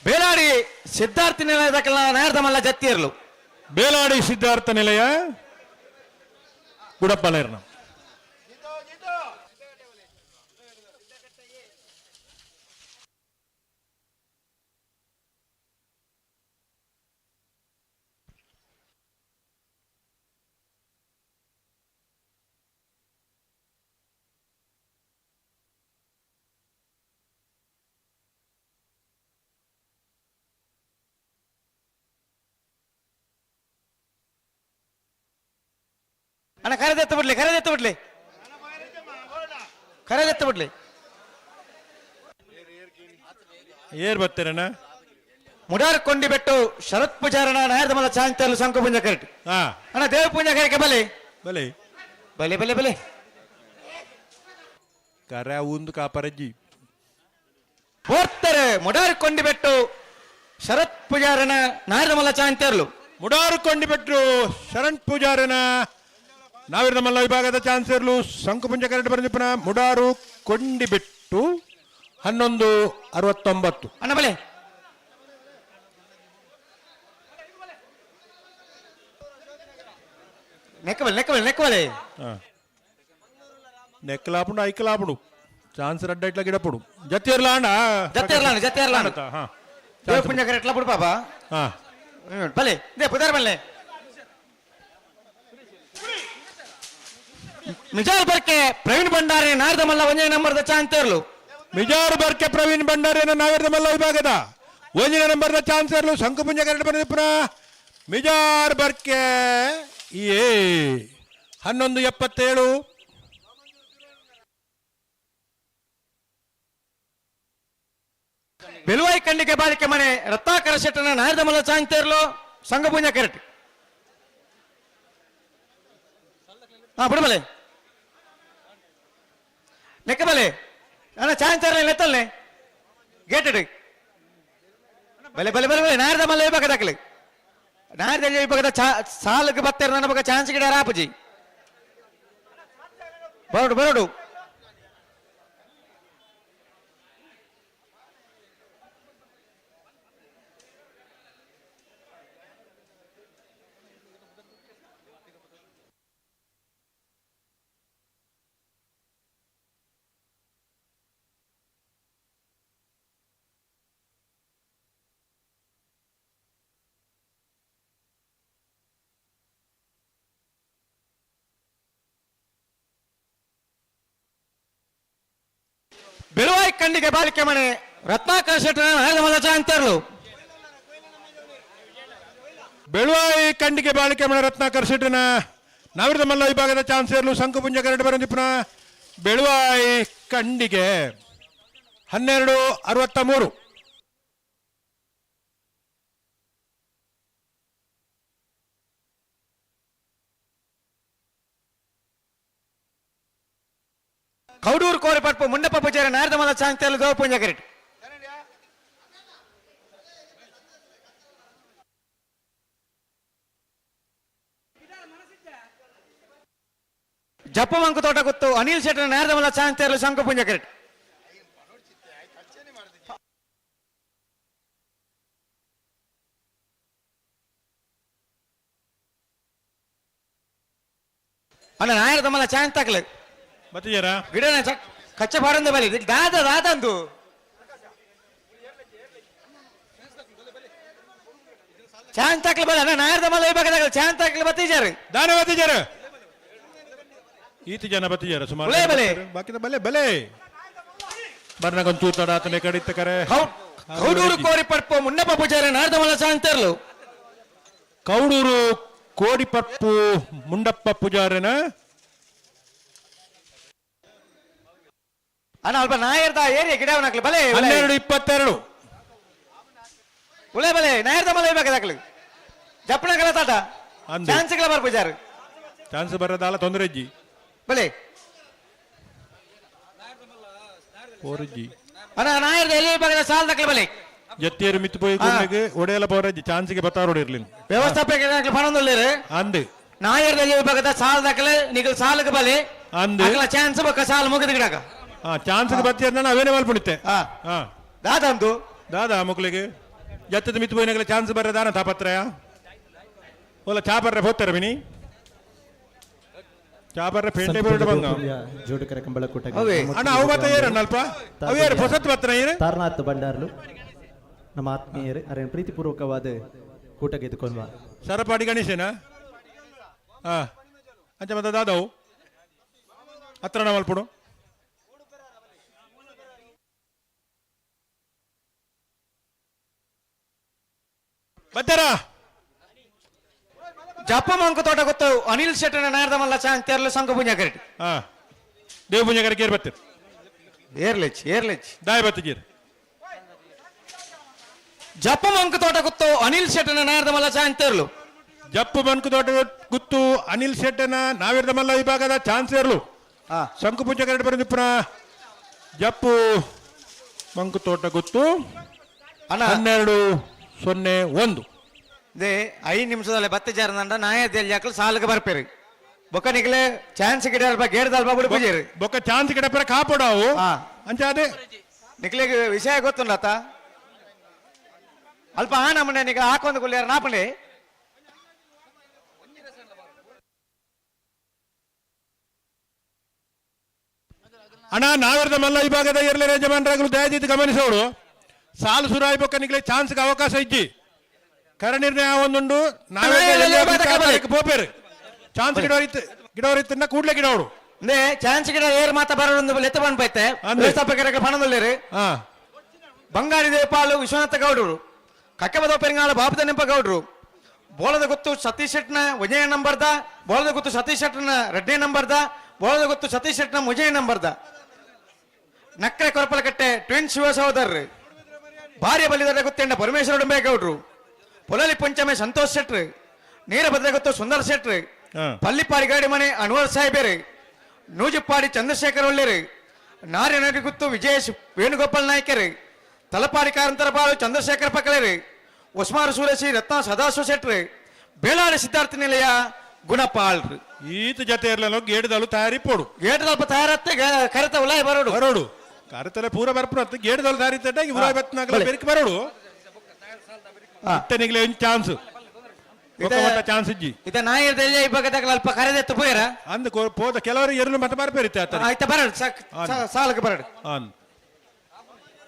Speaker 17: ಬೇಲಾಡಿ ಸಿದ್ಧಾರ್ಥ ನಿಲಯದ ನಾಯರ್ದಮಲ್ಲ ಜತ್ತಿಯರ್ಲು.
Speaker 18: ಬೇಲಾಡಿ ಸಿದ್ಧಾರ್ಥ ನಿಲಯ ಗುಡಪ್ಪಲೇರ್ನ.
Speaker 17: ಅಣ್ಣ ಕರೆದೆತ್ತ ಬಿಡ್ಲಿ ಕರೆದೆತ್ತ ಬಿಡ್ಲಿ ಕರೆದೆತ್ತ ಬಿಡ್ಲಿ.
Speaker 18: ಏರ್ ಬರ್ತೀರಣ್ಣ?
Speaker 17: ಮುಡಾರ್ ಕೊಂಡಿಬೆಟ್ಟು ಶರತ್ ಪೂಜಾರಣ ನಾಯರ್ದಮಲ್ಲ ಚಾಂಚಲು ಶಂಕು ಪುಂಜ ಕರೆಕ್ಟ್. ಅಣ್ಣ ದೇವ ಪೂಂಜ ಕರೆಕೆ ಬಲೆ
Speaker 18: ಬಲೆ
Speaker 17: ಬಲೆ ಬಲೆ ಬಲೆ
Speaker 18: ಕರೆ ಒಂದು ಕಾಪರಜ್ಜಿ
Speaker 17: ಬೋರ್ತಾರೆ. ಮುಡಾರ್ ಕೊಂಡಿಬೆಟ್ಟು ಶರತ್ ಪೂಜಾರನ ನಾಯರ್ದಮಲ್ಲ ಚಾಂಚರ್ಲು.
Speaker 18: ಮುಡಾರು ಕೊಂಡಿಬೆಟ್ಟು ಶರಣ್ ಪೂಜಾರನ ನಾವಿರ್ದಮಲ್ಲ ವಿಭಾಗದ ಚಾನ್ಸರ್ಲು ಶಂಕುಪುಂಜ ಕರೆಕ್ಟ್ ಬರೆದಿಪ್ಪನ ಮುಡಾರು ಕೊಂಡಿಬೆಟ್ಟು 11:69.
Speaker 17: ಅಣ್ಣ ಬಲೆ ನೆಕ್ಕಬಲೆ ನೆಕ್ಕಬಲೆ ನೆಕ್ಕಬಲೆ.
Speaker 18: ನೆಕ್ಕಲಾಪುಂಡು ಐಕಲಾಪುಂಡು ಚಾನ್ಸ್ ರಡ್ಡ ಇಟ್ಲ ಗಿಡಪುಡು ಜತ್ತಿರ್ಲಾಂಡ
Speaker 17: ಜತ್ತಿರ್ಲಾಂಡ, ಜತ್ತಿರ್ಲಾಂಡ.
Speaker 18: ಹಾ
Speaker 17: ದೇವಪುಂಜ ಕರೆಟ್ಲ ಬಿಡು ಪಾಪ.
Speaker 18: ಹಾ
Speaker 17: ಬಲೆ they ಪುದಾರ್ ಬಲ್ಲೆ ಮಿಜಾರ್ ಬರ್ಕೆ ಪ್ರವೀಣ್ ಭಂಡಾರಿ ನಾರದ ಮಲ್ಲ ಒಂಜನೇ ನಂಬರ್ದ ಚಾನ್ಸರ್ಲು.
Speaker 18: ಮಿಜಾರ್ ಬರ್ಕೆ ಪ್ರವೀಣ್ ಭಂಡಾರಿ ನಾಗರದ ಮಲ್ಲ ವಿಭಾಗದ ಒಂಜನೇ ನಂಬರ್ದ ಚಾನ್ಸರ್ಲು ಶಂಕುಪುಂಜ ಕರೆಟ್ ಬಂದಿಪ್ಪುನ ಮಿಜಾರ್ ಬರ್ಕೆ ಏ 11:77.
Speaker 17: ಬೆಲುವಾಯಿ ಖಂಡಿಕೆ ಬಾಳಿಕೆ ಮನೆ ರತ್ನಾಕರ ಶೆಟ್ಟನ ನಾರದ ಮಲ್ಲ ಚಾನ್ಸರ್ಲು ಸಂಘಪುಂಜ ಕರೆಟ್. ಹಾ ಬಿಡಬಲೆ ಲೆಕ್ಕ ಬಲೆ ಅಣ್ಣ ಚಾನ್ಸರ್ಲೆ ಲೆತ್ತಲ್ನೆ ಗೇಟೆಡ್ ಬಲೆ ಬಲೆ ಬಲೆ ಬಲೆ ನಾರದ ಮಲ್ಲ ವಿಭಾಗ ದಾಖಲೆ ನಾರದ ವಿಭಾಗದ ಸಾಲಕ್ಕೆ ಬತ್ತಾರೆ ನನ್ನ ಬಗ್ಗೆ ಚಾನ್ಸ್ ಗಿಡ ರಾಪಜಿ ಬರೋಡು ಬರೋಡು. ಬೆಳುವಾಯಿ ಖಂಡಿಗೆ ಬಾಲಿಕೆ ಮನೆ ರತ್ನಾಕರ ಶೆಟ್ಟನ ನಾರದ ಚಾನ್ಸರ್ಲು.
Speaker 18: ಬೆಳುವಾಯಿ ಖಂಡಿಗೆ ಬಾಳಿಕೆ ಮನೆ ರತ್ನಾಕರ್ ಶೆಟ್ಟನ ನಾವಿರದ ಮಲ್ಲ ವಿಭಾಗದ ಚಾನ್ಸರ್ಲು ಶಂಕುಪುಂಜ ಕರೆಟ್ ಬರಂದಿಪ್ಪುನ ಬೆಳುವಾಯಿ ಖಂಡಿಗೆ 12:63.
Speaker 17: ಕೌಡೂರು ಕೋರಿಪಟ್ಪು ಮುಂಡಪ್ಪ ಪೂಜಾರಿ ನಾರದ ಮಲ್ಲ ಚಾನ್ಸರ್ಲು ಗೋಪುಂಜ ಕರೆಟ್. ಜಪ್ಪಮಂಕು ತೋಟ ಗೊತ್ತು ಅನಿಲ್ ಶೆಟ್ಟರ್ ನಾರದ ಮಲ್ಲ ಚಾನ್ಸರ್ಲು ಶಂಕುಪುಂಜ ಕರೆಟ್. ಅಣ್ಣ ನಾಯರ ತಮ್ಮಲ್ಲ ಚಾನ್ಸ್ ತಾಕಲೆ
Speaker 18: ಬತ್ತಿಜಾರ
Speaker 17: ಗಿಡನ ಕಚ್ಚ ಬಾರಂದ ಬಲಿ ದಾದ ದಾದಂದು ಚಾನ್ಸ್ ತಾಕಲೆ ಬಲ ಅಣ್ಣ ನಾಯರ ತಮ್ಮಲ್ಲ ವಿಭಾಗದಾಗ ಚಾನ್ಸ್ ತಾಕಲೆ ಬತ್ತಿಜಾರು
Speaker 18: ದಾನ ಬತ್ತಿಜಾರ ಈತ ಜನ ಬತ್ತಿಜಾರ ಸುಮಾರು
Speaker 17: ಬಲೆ ಬಲೆ.
Speaker 18: ಬಾಕಿದ ಬಲೆ ಬಲೆ ಬರ್ನಗೊಂದು ತೂತಾಡ ಆತನೆ ಕಡಿತ ಕರೆ
Speaker 17: ಕೌಡೂರು ಕೋರಿ ಪಡ್ಪು ಮುನ್ನಪ್ಪ ಪೂಜಾರಿ ನಾರದ ಮಲ್ಲ ಚಾನ್ಸರ್ಲು.
Speaker 18: ಕೌಡೂರು ಕೋಡಿಪಪ್ಪು ಮುಂಡಪ್ಪ ಪೂಜಾರಿನ
Speaker 17: ಅಣ್ಣ ಅಲ್ಪ ನಾಯರ್ದ ಏರಿಯಾ ಗಿಡ ಹಾಕ್ಲಿ ಬಲೆ
Speaker 18: 12:22.
Speaker 17: ಉಳೆ ಬಲೆ ನಾಯರ್ದ ಮಲ್ಲ ವಿಭಾಗದಾಕ್ಲಿ ಜಪ್ಪಣ ಕಲ ತಾಟ
Speaker 18: ಅಂದು.
Speaker 17: ಚಾನ್ಸ್ ಗಳ ಬರ್ ಪೂಜಾರಿ
Speaker 18: ಚಾನ್ಸ್ ಬರೋದಲ್ಲ ತೊಂದರೆ ಅಜ್ಜಿ
Speaker 17: ಬಲೆ
Speaker 18: ಪೋರಜ್ಜಿ
Speaker 17: ಅಣ್ಣ ನಾಯರ್ದ ಎಲ್ಲಿ ವಿಭಾಗದ ಸಾಲ್ ದಾಖಲೆ ಬಲೆ
Speaker 18: ಜತ್ತಿಯರು ಮಿತ್ತು ಪೋಯಿ ಗುಂಡೆಗೆ ಒಡೆಯಲ ಪೋರಜ್ಜಿ ಚಾನ್ಸ್ಗೆ ಬತ್ತಾರೋಡ್ ಇರ್ಲಿ
Speaker 17: ವ್ಯವಸ್ಥಾಪಕ ಪಣೊಂದುಳ್ಳೇರು
Speaker 18: ಅಂದು
Speaker 17: ನಾಯರ್ದ ಎಲ್ಲಿ ವಿಭಾಗದ ಸಾಲ್ ದಾಖಲೆ ನಿಗಲ್ ಸಾಲಕ್ಕೆ ಬಲೆ
Speaker 18: ಅಂದು.
Speaker 17: ಅಗಲ ಚಾನ್ಸ್ ಬೊಕ್ಕ ಸಾಲ್ ಮುಗಿದ ಗಿಡಕ
Speaker 18: ಹಾ ಚಾನ್ಸ್ಗೆ ಬತ್ತಿ ಅಂದ ಅವೇನೇ ಮಲ್ಪುಣಿತ್ತೆ
Speaker 17: ಹಾ.
Speaker 18: ಹಾ
Speaker 17: ದಾದಂದು
Speaker 18: ದಾದಾ ಮಕ್ಕಳಿಗೆ ಜತ್ತದ ಮಿತ್ತು ಪೋಯಿನಗಲ ಚಾನ್ಸ್ ಬರ್ರೆ ದಾನ ತಾಪತ್ರಯ ಓಲ ಚಾ ಬರ್ರೆ ಹೋಗ್ತಾರೆ ಮಿನಿ ಚಾ ಬರ್ರೆ ಪೇಂಟೆ ಬೋರ್ಡ್ ಬಂಗ
Speaker 14: ಜೋಡುಕರ ಕಂಬಳಕೂಟಗೆ
Speaker 17: ಅವೇ.
Speaker 18: ಅಣ್ಣ ಅವು ಬತ್ತ ಏರಣ್ಣ ಅಲ್ಪ ಅವು ಏರು ಹೊಸತ್ ಬತ್ತನ ಏರು
Speaker 14: ತಾರನಾಥ್ ಭಂಡಾರ್ಲು ನಮ್ಮ ಆತ್ಮೀಯರು ಅರೇನು ಪ್ರೀತಿಪೂರ್ವಕವಾದ ಕೂಟಕ್ಕೆ ಎದುಕೊಂಡ್ವ
Speaker 18: ಸರಪಾಡಿ ಗಣೇಶನ ಹಾ ಅಂಚ ಮತ್ತೆ ದಾದವು ಹತ್ರ ಮಲ್ಪುಡು ಬತ್ತಾರ
Speaker 17: ಜಪ್ಪ ಮಂಕು ತೋಟ ಗೊತ್ತು ಅನಿಲ್ ಶೆಟ್ಟನ ನಾಯರ್ದ ಮಲ್ಲ ಚಾನ್ಸ್ ತೇರ್ಲು ಸಂಘ ಪೂಂಜ ಕರೆಟ್.
Speaker 18: ಹಾ ದೇವ ಪೂಂಜ ಕರೆಕ್ ಏರ್ ಬತ್ತೀರ್
Speaker 17: ಏರ್ಲೆಚ್ ಏರ್ಲೆಚ್
Speaker 18: ದಾಯ ಬತ್ತಿಗೀರ್
Speaker 17: ಜಪ್ಪ ಮಂಕು ತೋಟ ಗೊತ್ತು ಅನಿಲ್ ಶೆಟ್ಟನ ನಾಯರ್ದ ಮಲ್ಲ ಚಾನ್ಸ್ ತೇರ್ಲು.
Speaker 18: ಜಪ್ಪು ಮನ್ಕು ತೋಟ ಗುತ್ತು ಅನಿಲ್ ಶೆಟ್ಟನ ನಾವಿರ್ದ ಮಲ್ಲ ವಿಭಾಗದ ಚಾನ್ಸೇರ್ಲು ಶಂಕು ಪೂಜೆ ಕರೆಟ್ ಬರಂದಿಪ್ಪುನ ಜಪ್ಪು ಮಂಕು ತೋಟ ಗುತ್ತು
Speaker 17: ಅಣ್ಣ.
Speaker 18: 12:01.
Speaker 17: They 5 ನಿಮಿಷದಲ್ಲಿ ಬತ್ತೆ ಜಾರದಂಡ ನಾಯ ಜಾಕಲು ಸಾಲಕ್ಕೆ ಬರ್ಪೇರಿ ಬೊಕ್ಕ ನಿಗಲೆ ಚಾನ್ಸ್ ಗಿಡ ಅಲ್ಪ ಗೇಡ್ದ ಅಲ್ಪ ಬಿಡು ಪೂಜಾರಿ
Speaker 18: ಬೊಕ್ಕ ಚಾನ್ಸ್ ಗಿಡ ಕಾಪಡಾವು ಅಂಚ ಅದೇ
Speaker 17: ನಿಕ್ಲೆಗ್ ವಿಷಯ ಗೊತ್ತುಂಡತ ಅಲ್ಪ ಆ ನಮ್ಮನೆ ನಿಗ ಹಾಕೊಂದು ಗುಲ್ಯಾರ ನಾಪಂಡೆ
Speaker 18: ಅಣ್ಣ ನಾವೆರ್ದ ಮಲ್ಲ ವಿಭಾಗದ ಎರ್ಲೆ ಯಜಮಾನರಾಗಲು ದಯದೀತಿ ಗಮನಿಸೋಡು ಸಾಲು ಸುರಾಯ್ಬೊಕ್ಕನಿಗೆ ಚಾನ್ಸ್ಗೆ ಅವಕಾಶ ಇಜ್ಜಿ ಕರ ನಿರ್ಣಯ ಒಂದುಂಡು ನಾವೇ ಪೋಪೇರು ಚಾನ್ಸ್ ಗಿಡವರಿತ್ತು ಗಿಡವರಿತ್ತನ್ನ ಕೂಡ್ಲೆ ಗಿಡವಡು
Speaker 17: ನೇ ಚಾನ್ಸ್ ಗಿಡ ಏರ್ ಮಾತ ಬರೋದು ಲೆತ್ತ ಬಂದ್ ಪೈತೆ ವ್ಯವಸ್ಥಾಪಕರ ಪಣದಲ್ಲಿರು ಬಂಗಾರಿ ದೇಪಾಲು ವಿಶ್ವನಾಥ ಗೌಡರು ಕಕ್ಕಬದ ಪೆರಿಂಗಾಳ ಬಾಪುದ ನೆಂಪ ಗೌಡರು ಬೋಳದ ಗೊತ್ತು ಸತೀಶ್ ಶೆಟ್ನ ವಿಜಯ ನಂಬರ್ದ ಬೋಳದ ಗೊತ್ತು ಸತೀಶ್ ಶೆಟ್ನ ರೆಡ್ಡಿ ನಂಬರ್ದ ಬೋಳದ ಗೊತ್ತು ಸತೀಶ್ ಶೆಟ್ನ ಮುಜಯ ನಂಬರ್ದ ನಕ್ರೆ ಕೊರಪಲಕಟ್ಟೆ ಟ್ವಿನ್ ಶಿವ ಸಹೋದರರು ಭಾರ್ಯ ಬಲಿದಾರ ಗೊತ್ತೆಂಡ ಪರಮೇಶ್ವರ ಡೊಂಬೇಗೌಡ್ರು ಪೊಲಲಿ ಪಂಚಮೆ ಸಂತೋಷ್ ಶೆಟ್ರು ನೀರ ಬದಲ ಗೊತ್ತು ಸುಂದರ್ ಶೆಟ್ರು ಪಲ್ಲಿಪಾಡಿ ಗಾಡಿ ಮನೆ ಅನ್ವರ್ ಸಾಹೇಬೇರು ನೂಜುಪ್ಪಾಡಿ ಚಂದ್ರಶೇಖರ್ ಒಳ್ಳೇರು ನಾರ್ಯನಗರಿ ಗುತ್ತು ವಿಜಯೇಶ್ ವೇಣುಗೋಪಾಲ್ ನಾಯ್ಕರು ತಲಪಾಡಿ ಕಾರಂತರ ಬಾಳು ಚಂದ್ರಶೇಖರ್ ಪಕ್ಕಲೇರು ಉಸ್ಮಾರ್ ಸೂರೇಶಿ ರತ್ನ ಸದಾಶಿವ ಶೆಟ್ರು ಬೇಳಾಡಿ ಸಿದ್ಧಾರ್ಥ ನಿಲಯ ಗುಣಪಾಲ್ರು
Speaker 18: ಈತ ಜೊತೆ ಇರಲಿಲ್ಲ ಗೇಡ್ದಳು ತಯಾರಿ ಪೋಡು
Speaker 17: ಗೇಡ್ದಲ್ಪ ತಯಾರತ್ತೆ ಕರೆತ ಉಲಾಯ್ ಬರೋಡು
Speaker 18: ಬರೋಡು ಕರೆತಲೆ ಪೂರ ಬರ್ಪುರ ಗೇಡ್ದಳು ತಯಾರಿ ತಟ್ಟಾಗಿ ಉಲಾಯ್ ಬತ್ತನಾಗಲ ಬೆರಕ್ ಬರೋಡು ಇತ್ತನಿಗ್ಲೆ ಒಂದು ಚಾನ್ಸ್ ಚಾನ್ಸ್ ಇಜ್ಜಿ
Speaker 17: ಇದ ನಾಯಿರ್ದೆಲ್ಲ ಇಬ್ಬಗದಾಗ ಅಲ್ಪ ಕರೆದೆತ್ತು ಪೋಯರ
Speaker 18: ಅಂದ್ ಪೋದ ಕೆಲವರು ಎರಲು ಮತ್ತೆ ಬರ್ಪೇರಿತ್ತೆ ಆತ
Speaker 17: ಆಯ್ತಾ ಬರಡು ಸಾಲಕ್ಕೆ ಬರಡು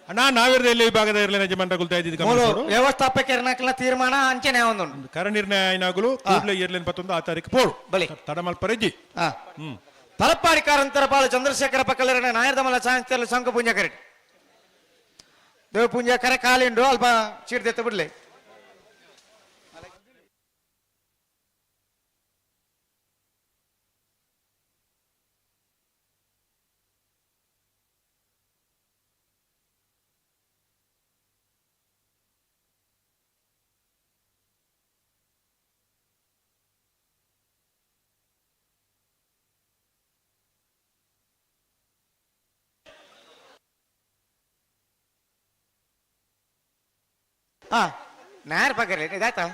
Speaker 18: ಅಣ್ಣ ನಾವಿರ್ದ ಎಲ್ಲಿ ವಿಭಾಗದ ಇರಲಿ ಯಜಮಾನರ ಗುಲ್ತಾ ಇದ್ದಿದ್ದು
Speaker 17: ವ್ಯವಸ್ಥಾಪಕರ ತೀರ್ಮಾನ ಅಂಚನೆ ಒಂದು
Speaker 18: ಕರ ನಿರ್ಣಯ ಏನಾಗಲು ಕೂಡಲೇ ಇರ್ಲೇನ್ ಪತ್ತೊಂದು ಆ ತಾರೀಕು ಪೋಡು
Speaker 17: ಬಲಿ
Speaker 18: ತಡಮಲ್ಪರೆಜ್ಜಿ
Speaker 17: ತಲಪಾಡಿ ಕಾರಂತರ ಪಾಲು ಚಂದ್ರಶೇಖರ ಪಕ್ಕಲರಣ ನಾಯರ್ದಮಲ ಸಾಂಸ್ಥೆಲ್ಲ ಶಂಕ ಪೂಂಜ ಕರೆಟ್ ದೇವ ಪೂಂಜ ಕರೆ ಕಾಲಿಂಡು ಅಲ್ಪ ಚೀಡ್ದೆತ್ತ ಬಿಡ್ಲಿ ಹಾ ನಾರ್ ಪಕ್ಕರೆ ಇದಾಯ್ತಾ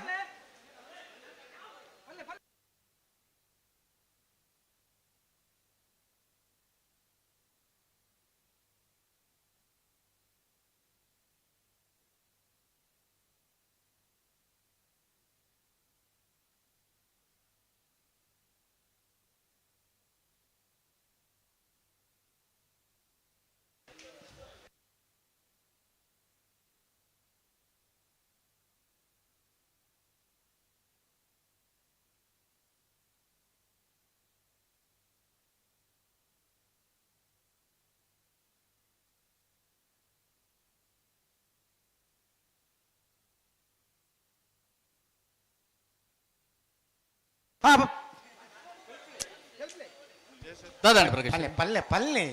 Speaker 17: ಪಲ್ಲೆ ಪಲ್ಲೆ ಪಲ್ಲೆ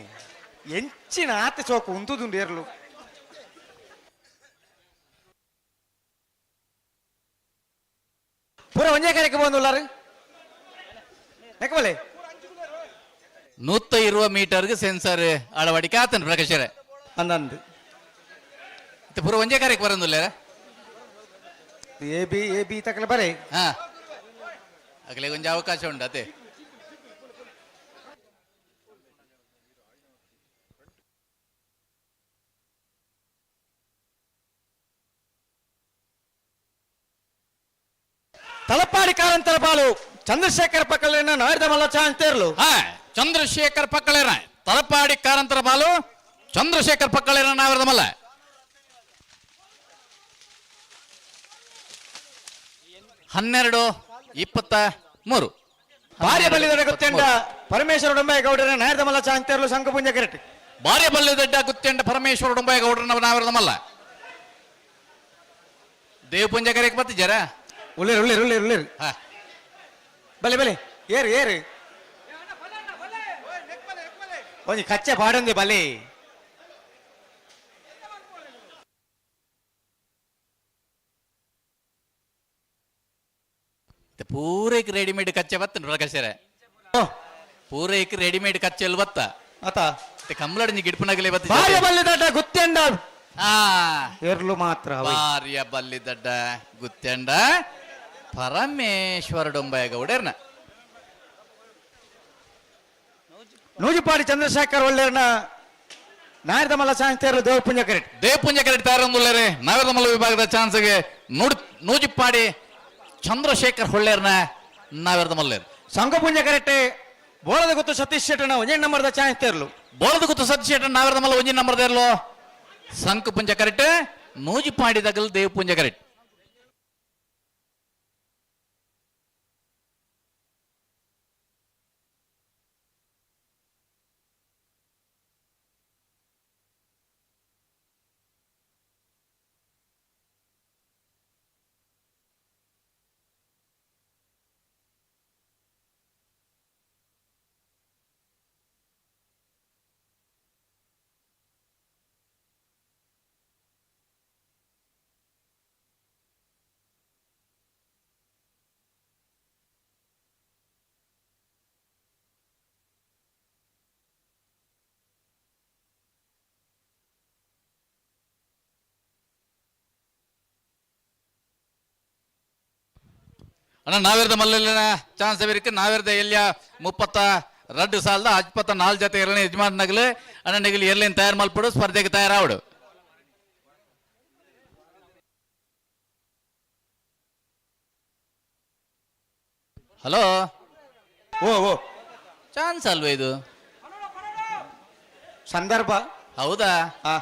Speaker 17: ಎಂಚಿನ ಆತೆ ಚೋಕು ಉಂತುದುಂಡು ಏರ್ಲು ಪೂರ ಒಂಜೇ ಕಾರ್ಯಕ್ಕೆ ಬಂದುಲ್ಲಾರು ಯಾಕೆ
Speaker 16: 120 ಮೀಟರ್ಗೆ ಸೆನ್ಸರ್ ಅಳವಡಿಕೆ ಆತನ ಪ್ರಕಾಶರೇ
Speaker 17: ಅಂದಂದು
Speaker 16: ಪೂರ ಒಂಜೇ ಕಾರ್ಯಕ್ಕೆ ಬರಂದುಲ್ಲ
Speaker 17: A B A B ತಕಲೆ ಬರೇ
Speaker 16: ಹಾ ಅಗಲೇ ಕೊಂಚ ಅವಕಾಶ ಉಂಟು ಅದೇ
Speaker 17: ತಲಪಾಡಿ ಕಾರಂತರ ಬಾಲು ಚಂದ್ರಶೇಖರ್ ಪಕ್ಕಲೇನ ನಾಯ್ದ ಮಲ್ಲ ಅಂತೇರ್ಲು
Speaker 16: ಹಾ ಚಂದ್ರಶೇಖರ್ ಪಕ್ಕಳೇರ ತಲಪಾಡಿ ಕಾರಂತರ ಬಾಲು ಚಂದ್ರಶೇಖರ್ ಪಕ್ಕಳೇರ ನಾವಿರದ ಮಲ್ಲ 12:23
Speaker 17: ಭಾರ್ಯ ಬಲ್ಲಿದೊಡ ಗುತ್ತೆಂಡ ಪರಮೇಶ್ವರ ಡೊಂಬೆ ಗೌಡರ ನಾಯರ್ದ ಮಲ್ಲ ಚಾಂತೇರ್ಲು ಶಂಕುಪುಂಜ ಕರೆಟ್
Speaker 16: ಭಾರ್ಯ ಬಲ್ಲಿದೊಡ್ಡ ಗುತ್ತೆಂಡ ಪರಮೇಶ್ವರ ಡೊಂಬೆ ಗೌಡರ ನಾವಿರದ ಮಲ್ಲ ದೇವಪುಂಜ ಕರೆಕ್ ಬತ್ತಿಜಾರ
Speaker 17: ಉಳ್ಳೇರು ಉಳ್ಳೇರು ಉಳ್ಳೇರು ಉಳ್ಳೇರು
Speaker 16: ಹಾ
Speaker 17: ಬಲೆ ಬಲೆ ಏರು ಏರು ಒಂಜಿ ಕಚ್ಚೆ ಪಾಡೊಂದಿ ಬಲೆ
Speaker 16: ಪೂರೈಕ್ ರೆಡಿಮೇಡ್ ಕಚ್ಚೆ ಬತ್ತ ಪ್ರಕಾಶರೇ ಪೂರೈಕ್ ರೆಡಿಮೇಡ್ ಕಚ್ಚೆ ಬತ್ತ
Speaker 17: ಆತ
Speaker 16: ಕಮ್ಲಡಿಂಜಿ ಗಿಡ್ಪುನಗಲೇ ಬತ್ತ
Speaker 17: ಭಾರ್ಯ ಬಲ್ಲಿದಡ್ಡ ಗುತ್ತೆಂಡ
Speaker 16: ಆ
Speaker 17: ಏರ್ಲು ಮಾತ್ರ
Speaker 16: ಭಾರ್ಯ ಬಲ್ಲಿದಡ್ಡ ಗುತ್ತೆಂಡ ಪರಮೇಶ್ವರ ಡೊಂಬಯ ಗೌಡರ್ನ
Speaker 17: ನೂಜಿಪಾಡಿ ಚಂದ್ರಶೇಖರ್ ಒಳ್ಳೆಯರ್ನ ನಾಯರ್ದ ಮಲ್ಲ ಸಾಂಸ್ಥೆಯರು ದೇವಪುಂಜ ಕರೆಟ್
Speaker 16: ದೇವಪುಂಜ ಕರೆಟ್ ತಯಾರೊಂದುಲ್ಲೇರೆ ನಾಯರ್ದ ಮಲ್ಲ ವಿಭಾಗದ ಚಾನ್ಸ್ಗೆ ನೂಜಿಪಾಡಿ ಚಂದ್ರಶೇಖರ್ ಹೊಳ್ಳೇರ್ನ ನಾವೆರ್ದ ಮಲ್ಲೇರ್
Speaker 17: ಸಂಘಪುಂಜ ಕರೆಕ್ಟ್ ಬೋಳದ ಗೊತ್ತು ಸತೀಶ್ ಶೆಟ್ಟನ ಒಂದೇ ನಂಬರ್ದ ಚಾನ್ಸ್ ತೇರ್ಲು.
Speaker 16: ಬೋಳದ ಗುತ್ತು ಸತೀಶ್ ಶೆಟ್ಟರ್ ನಾವೇರ್ದ ಮಲ್ಲ ಒಂಜಿ ನಂಬರ್ ದೇರ್ಲು ಸಂಕು ಪುಂಜ ಕರೆಕ್ಟ್ ನೂಜಿಪಾಡಿ ತಗಲ್ ದೇವ್ ಪುಂಜ ಕರೆಕ್ಟ್. ಅಣ್ಣ ನಾವಿರದ ಮಲ್ಲಲ್ಲಿನ ಚಾನ್ಸ್ ಇருக்கு. ನಾವಿರದ ಎಲ್ಲಿಯ 32 ಸಾಲದ 24 ಜೊತೆ ಎರಡನೇ ಯಜಮಾನ್ ನಗಲು ಅಣ್ಣ ನಗಲು ಎರ್ಲಿನ ತಯಾರು ಮಲ್ಪಡು ಸ್ಪರ್ಧೆಗೆ ತಯಾರಾವಡು. ಹಲೋ
Speaker 17: ಓ ಓ
Speaker 16: ಚಾನ್ಸ್ ಅಲ್ವಾ ಇದು
Speaker 17: ಸಂದರ್ಭ?
Speaker 16: ಹೌದಾ?
Speaker 17: ಹಾ.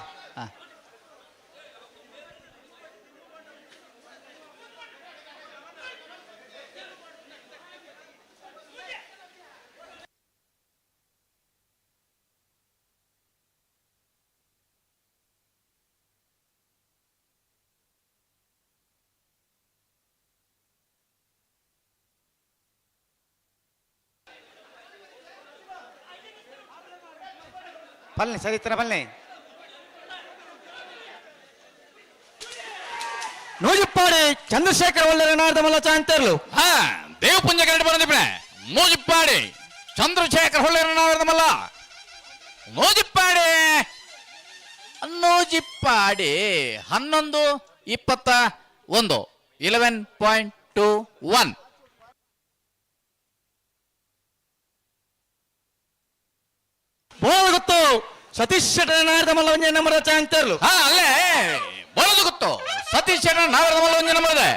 Speaker 17: ಪಲ್ನೆ ಸರಿ ಇತ್ತರ ಪಲ್ನೆ. ನೂಜಿಪ್ಪಾಡಿ ಚಂದ್ರಶೇಖರ ಒಳ್ಳೆ ನಾರ್ದ ಚಾಂತರ್ಲು.
Speaker 16: ಹಾ ದೇವಪುಂಜ ಕರೆಕ್ಟ್ ಬಂದಿಪ್ಪೆ. ನೂಜಿಪ್ಪಾಡಿ ಚಂದ್ರಶೇಖರ ಹೊಳ್ಳೆ ನಾರ್ದ ನೂಜಿಪ್ಪಾಡಿ ನೂಜಿಪ್ಪಾಡಿ 11:21 11.21.
Speaker 17: ಬೋಳದ ಗೊತ್ತು ಸತೀಶ್ ಶೆಟ್ಟರ್ ನಾರ್ದ ಮಲ್ಲ ಒಂಜಿ ನಂಬರ್ ಚಾಂತರ್ಲು.
Speaker 16: ಹಾ ಅಲ್ಲೇ ಬೋಳದ ಗೊತ್ತು ಸತೀಶ್ ಶೆಟ್ಟರ್ ನಾರ್ದ ಮಲ್ಲ ಒಂಜಿ ನಂಬರ್ ಇದೆ.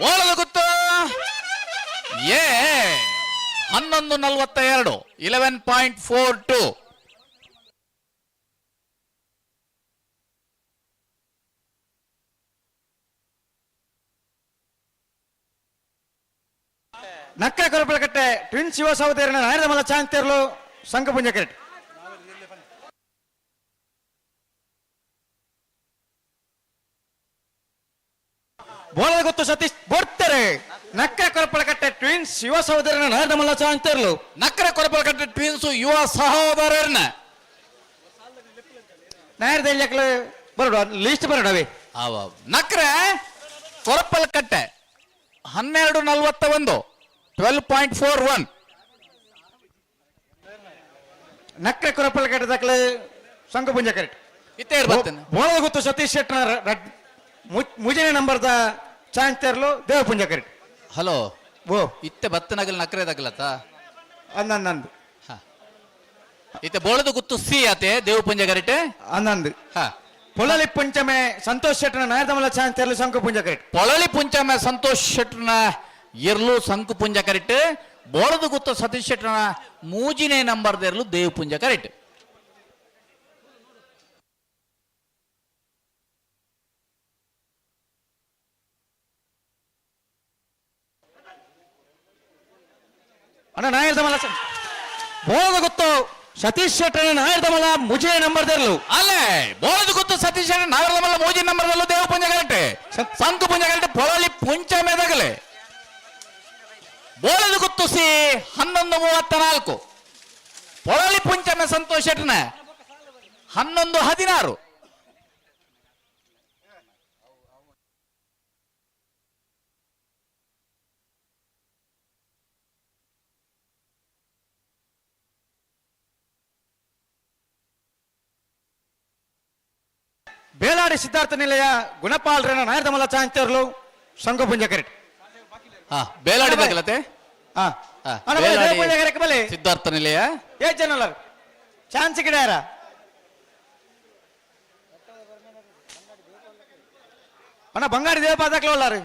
Speaker 16: ಬೋಳದ ಗೊತ್ತು ಎ 11:42 11.42.
Speaker 17: ನಕ್ಕ ಕೊರಪಲಕಟ್ಟೆ ಟ್ವಿನ್ ಶಿವ ಸಹೋದರನ ನಾಯರದ ಮಲ್ಲ ಚಾಂತರ್ಲು ಸಂಕಪುಂಜ ಕರೆಕ್ಟ್. ಬೋಳದ ಗೊತ್ತು ಸತೀಶ್ ಬೋಡ್ತಾರೆ. ನಕ್ಕ ಕೊರಪಲಕಟ್ಟೆ ಟ್ವಿನ್ಸ್ ಯುವ ಸಹೋದರನ ನಾಯರದ ಮಲ್ಲ ಚಾಂತರ್ಲು.
Speaker 16: ನಕ್ಕರ ಕೊರಪಲಕಟ್ಟೆ ಟ್ವಿನ್ಸ್ ಯುವ ಸಹೋದರನ
Speaker 17: ನಾಯರದ ಬರೋಡು ಲೀಸ್ಟ್ ಬರೋಡವೆ.
Speaker 16: ನಕ್ರ ಕೊರಪಲಕಟ್ಟೆ 12:41 12.41.
Speaker 17: ನಕ್ರೆ ಕೊರಪಲಕಟ್ಟೆ ದಾಖಲೆ ಸಂಕಪುಂಜ ಕರೆಕ್ಟ್.
Speaker 16: ಇತ್ತೇ ಬರ್ತೇನೆ.
Speaker 17: ಬೋಳದ ಗೊತ್ತು ಸತೀಶ್ ಶೆಟ್ಟರ್ ಮುಜನೆ ನಂಬರ್ದ ಚಾಂತರ್ಲು ದೇವಪುಂಜ ಕರೆಕ್ಟ್.
Speaker 16: ಹಲೋ
Speaker 17: ಓ
Speaker 16: ಇತ್ತೆ ಬತ್ತನಗಲ್ ನಕ್ರೆ ತಗಲತ್ತ
Speaker 17: ಅಂದಂದು.
Speaker 16: ಇತ್ತೆ ಬೋಳದ ಗುತ್ತು ಸಿ ಆತೆ ದೇವಪುಂಜ ಕರೆಕ್ಟ್
Speaker 17: ಅಂದಂದು.
Speaker 16: ಹಾ
Speaker 17: ಪೊಳಲಿ ಪುಂಚಮೆ ಸಂತೋಷ್ ಶೆಟ್ಟರ್ನ ನಾಯದಮಲ ಚಾಂತರ್ಲು ಸಂಕಪುಂಜ ಕರೆಕ್ಟ್.
Speaker 16: ಪೊಳಲಿ ಪುಂಚಮೆ ಸಂತೋಷ್ ಶೆಟ್ಟರ್ನ ಎರ್ಲು ಸಂಕುಪುಂಜ ಕರೆಕ್ಟ್. ಬೋಳದ ಗುತ್ತು ಸತೀಶ್ ಶೆಟ್ಟರ್ನ ಮೂಜಿನೇ ನಂಬರ್ ಎರ್ಲು ದೇವಪುಂಜ ಕರೆಕ್ಟ್.
Speaker 17: ಅಣ್ಣ ನಾಯರ್ದಮಲ ಬೋಳದ ಗೊತ್ತು ಸತೀಶ್ ಶೆಟ್ಟರ್ ನಾಯರ್ದಮಲ ಮುಜೆ ನಂಬರ್ ದರ್ಲು.
Speaker 16: ಅಲ್ಲೇ ಬೋಳದ ಗೊತ್ತು ಸತೀಶ್ ಶೆಟ್ಟರ್ ನಾಯರ್ದಮಲ ಮೂಜಿ ನಂಬರ್ ದರ್ಲು ದೇವಪುಂಜ ಕರೆಕ್ಟ್. ಸಂಕುಪುಂಜ ಕರೆಕ್ಟ್. ಪೊಳಲಿ ಪುಂಚ ಮೇದಗಲೆ ಬೋಳದ ಗೊತ್ತು ಸಿ 11:34. ಪೊಳಲಿ ಪುಂಚಮೆ ಸಂತೋಷ್ ಶೆಟ್ಟರ್ನ 11:16.
Speaker 17: ಬೇಲಾಡಿ ಸಿದ್ಧಾರ್ಥ ನಿಲಯ ಗುಣಪಾಲ್ರನ ನಾಯರ್ದಮಲ ಚಾಂತರ್ಲು ಸಂಕಪುಂಜ ಕರೆಕ್ಟ್.
Speaker 16: ಹಾ ಬೇಲಾಡಿ ತಗಲತೆ.
Speaker 17: ಹಾ ಅಣ್ಣ, ಬಲೆ, ದೇವಪುಂಜ ಕರೆಕ್ಟ್ ಬಲೆ.
Speaker 16: ಸಿದ್ಧಾರ್ಥ ನಿಲಯ
Speaker 17: ಏ ಜನ ಚಾನ್ಸ್ ಗಿಡ ಅಣ್ಣ ಬಂಗಾರಿ ದೇವಪಾದಕ್ಲ ಉಳ್ಳಾರು.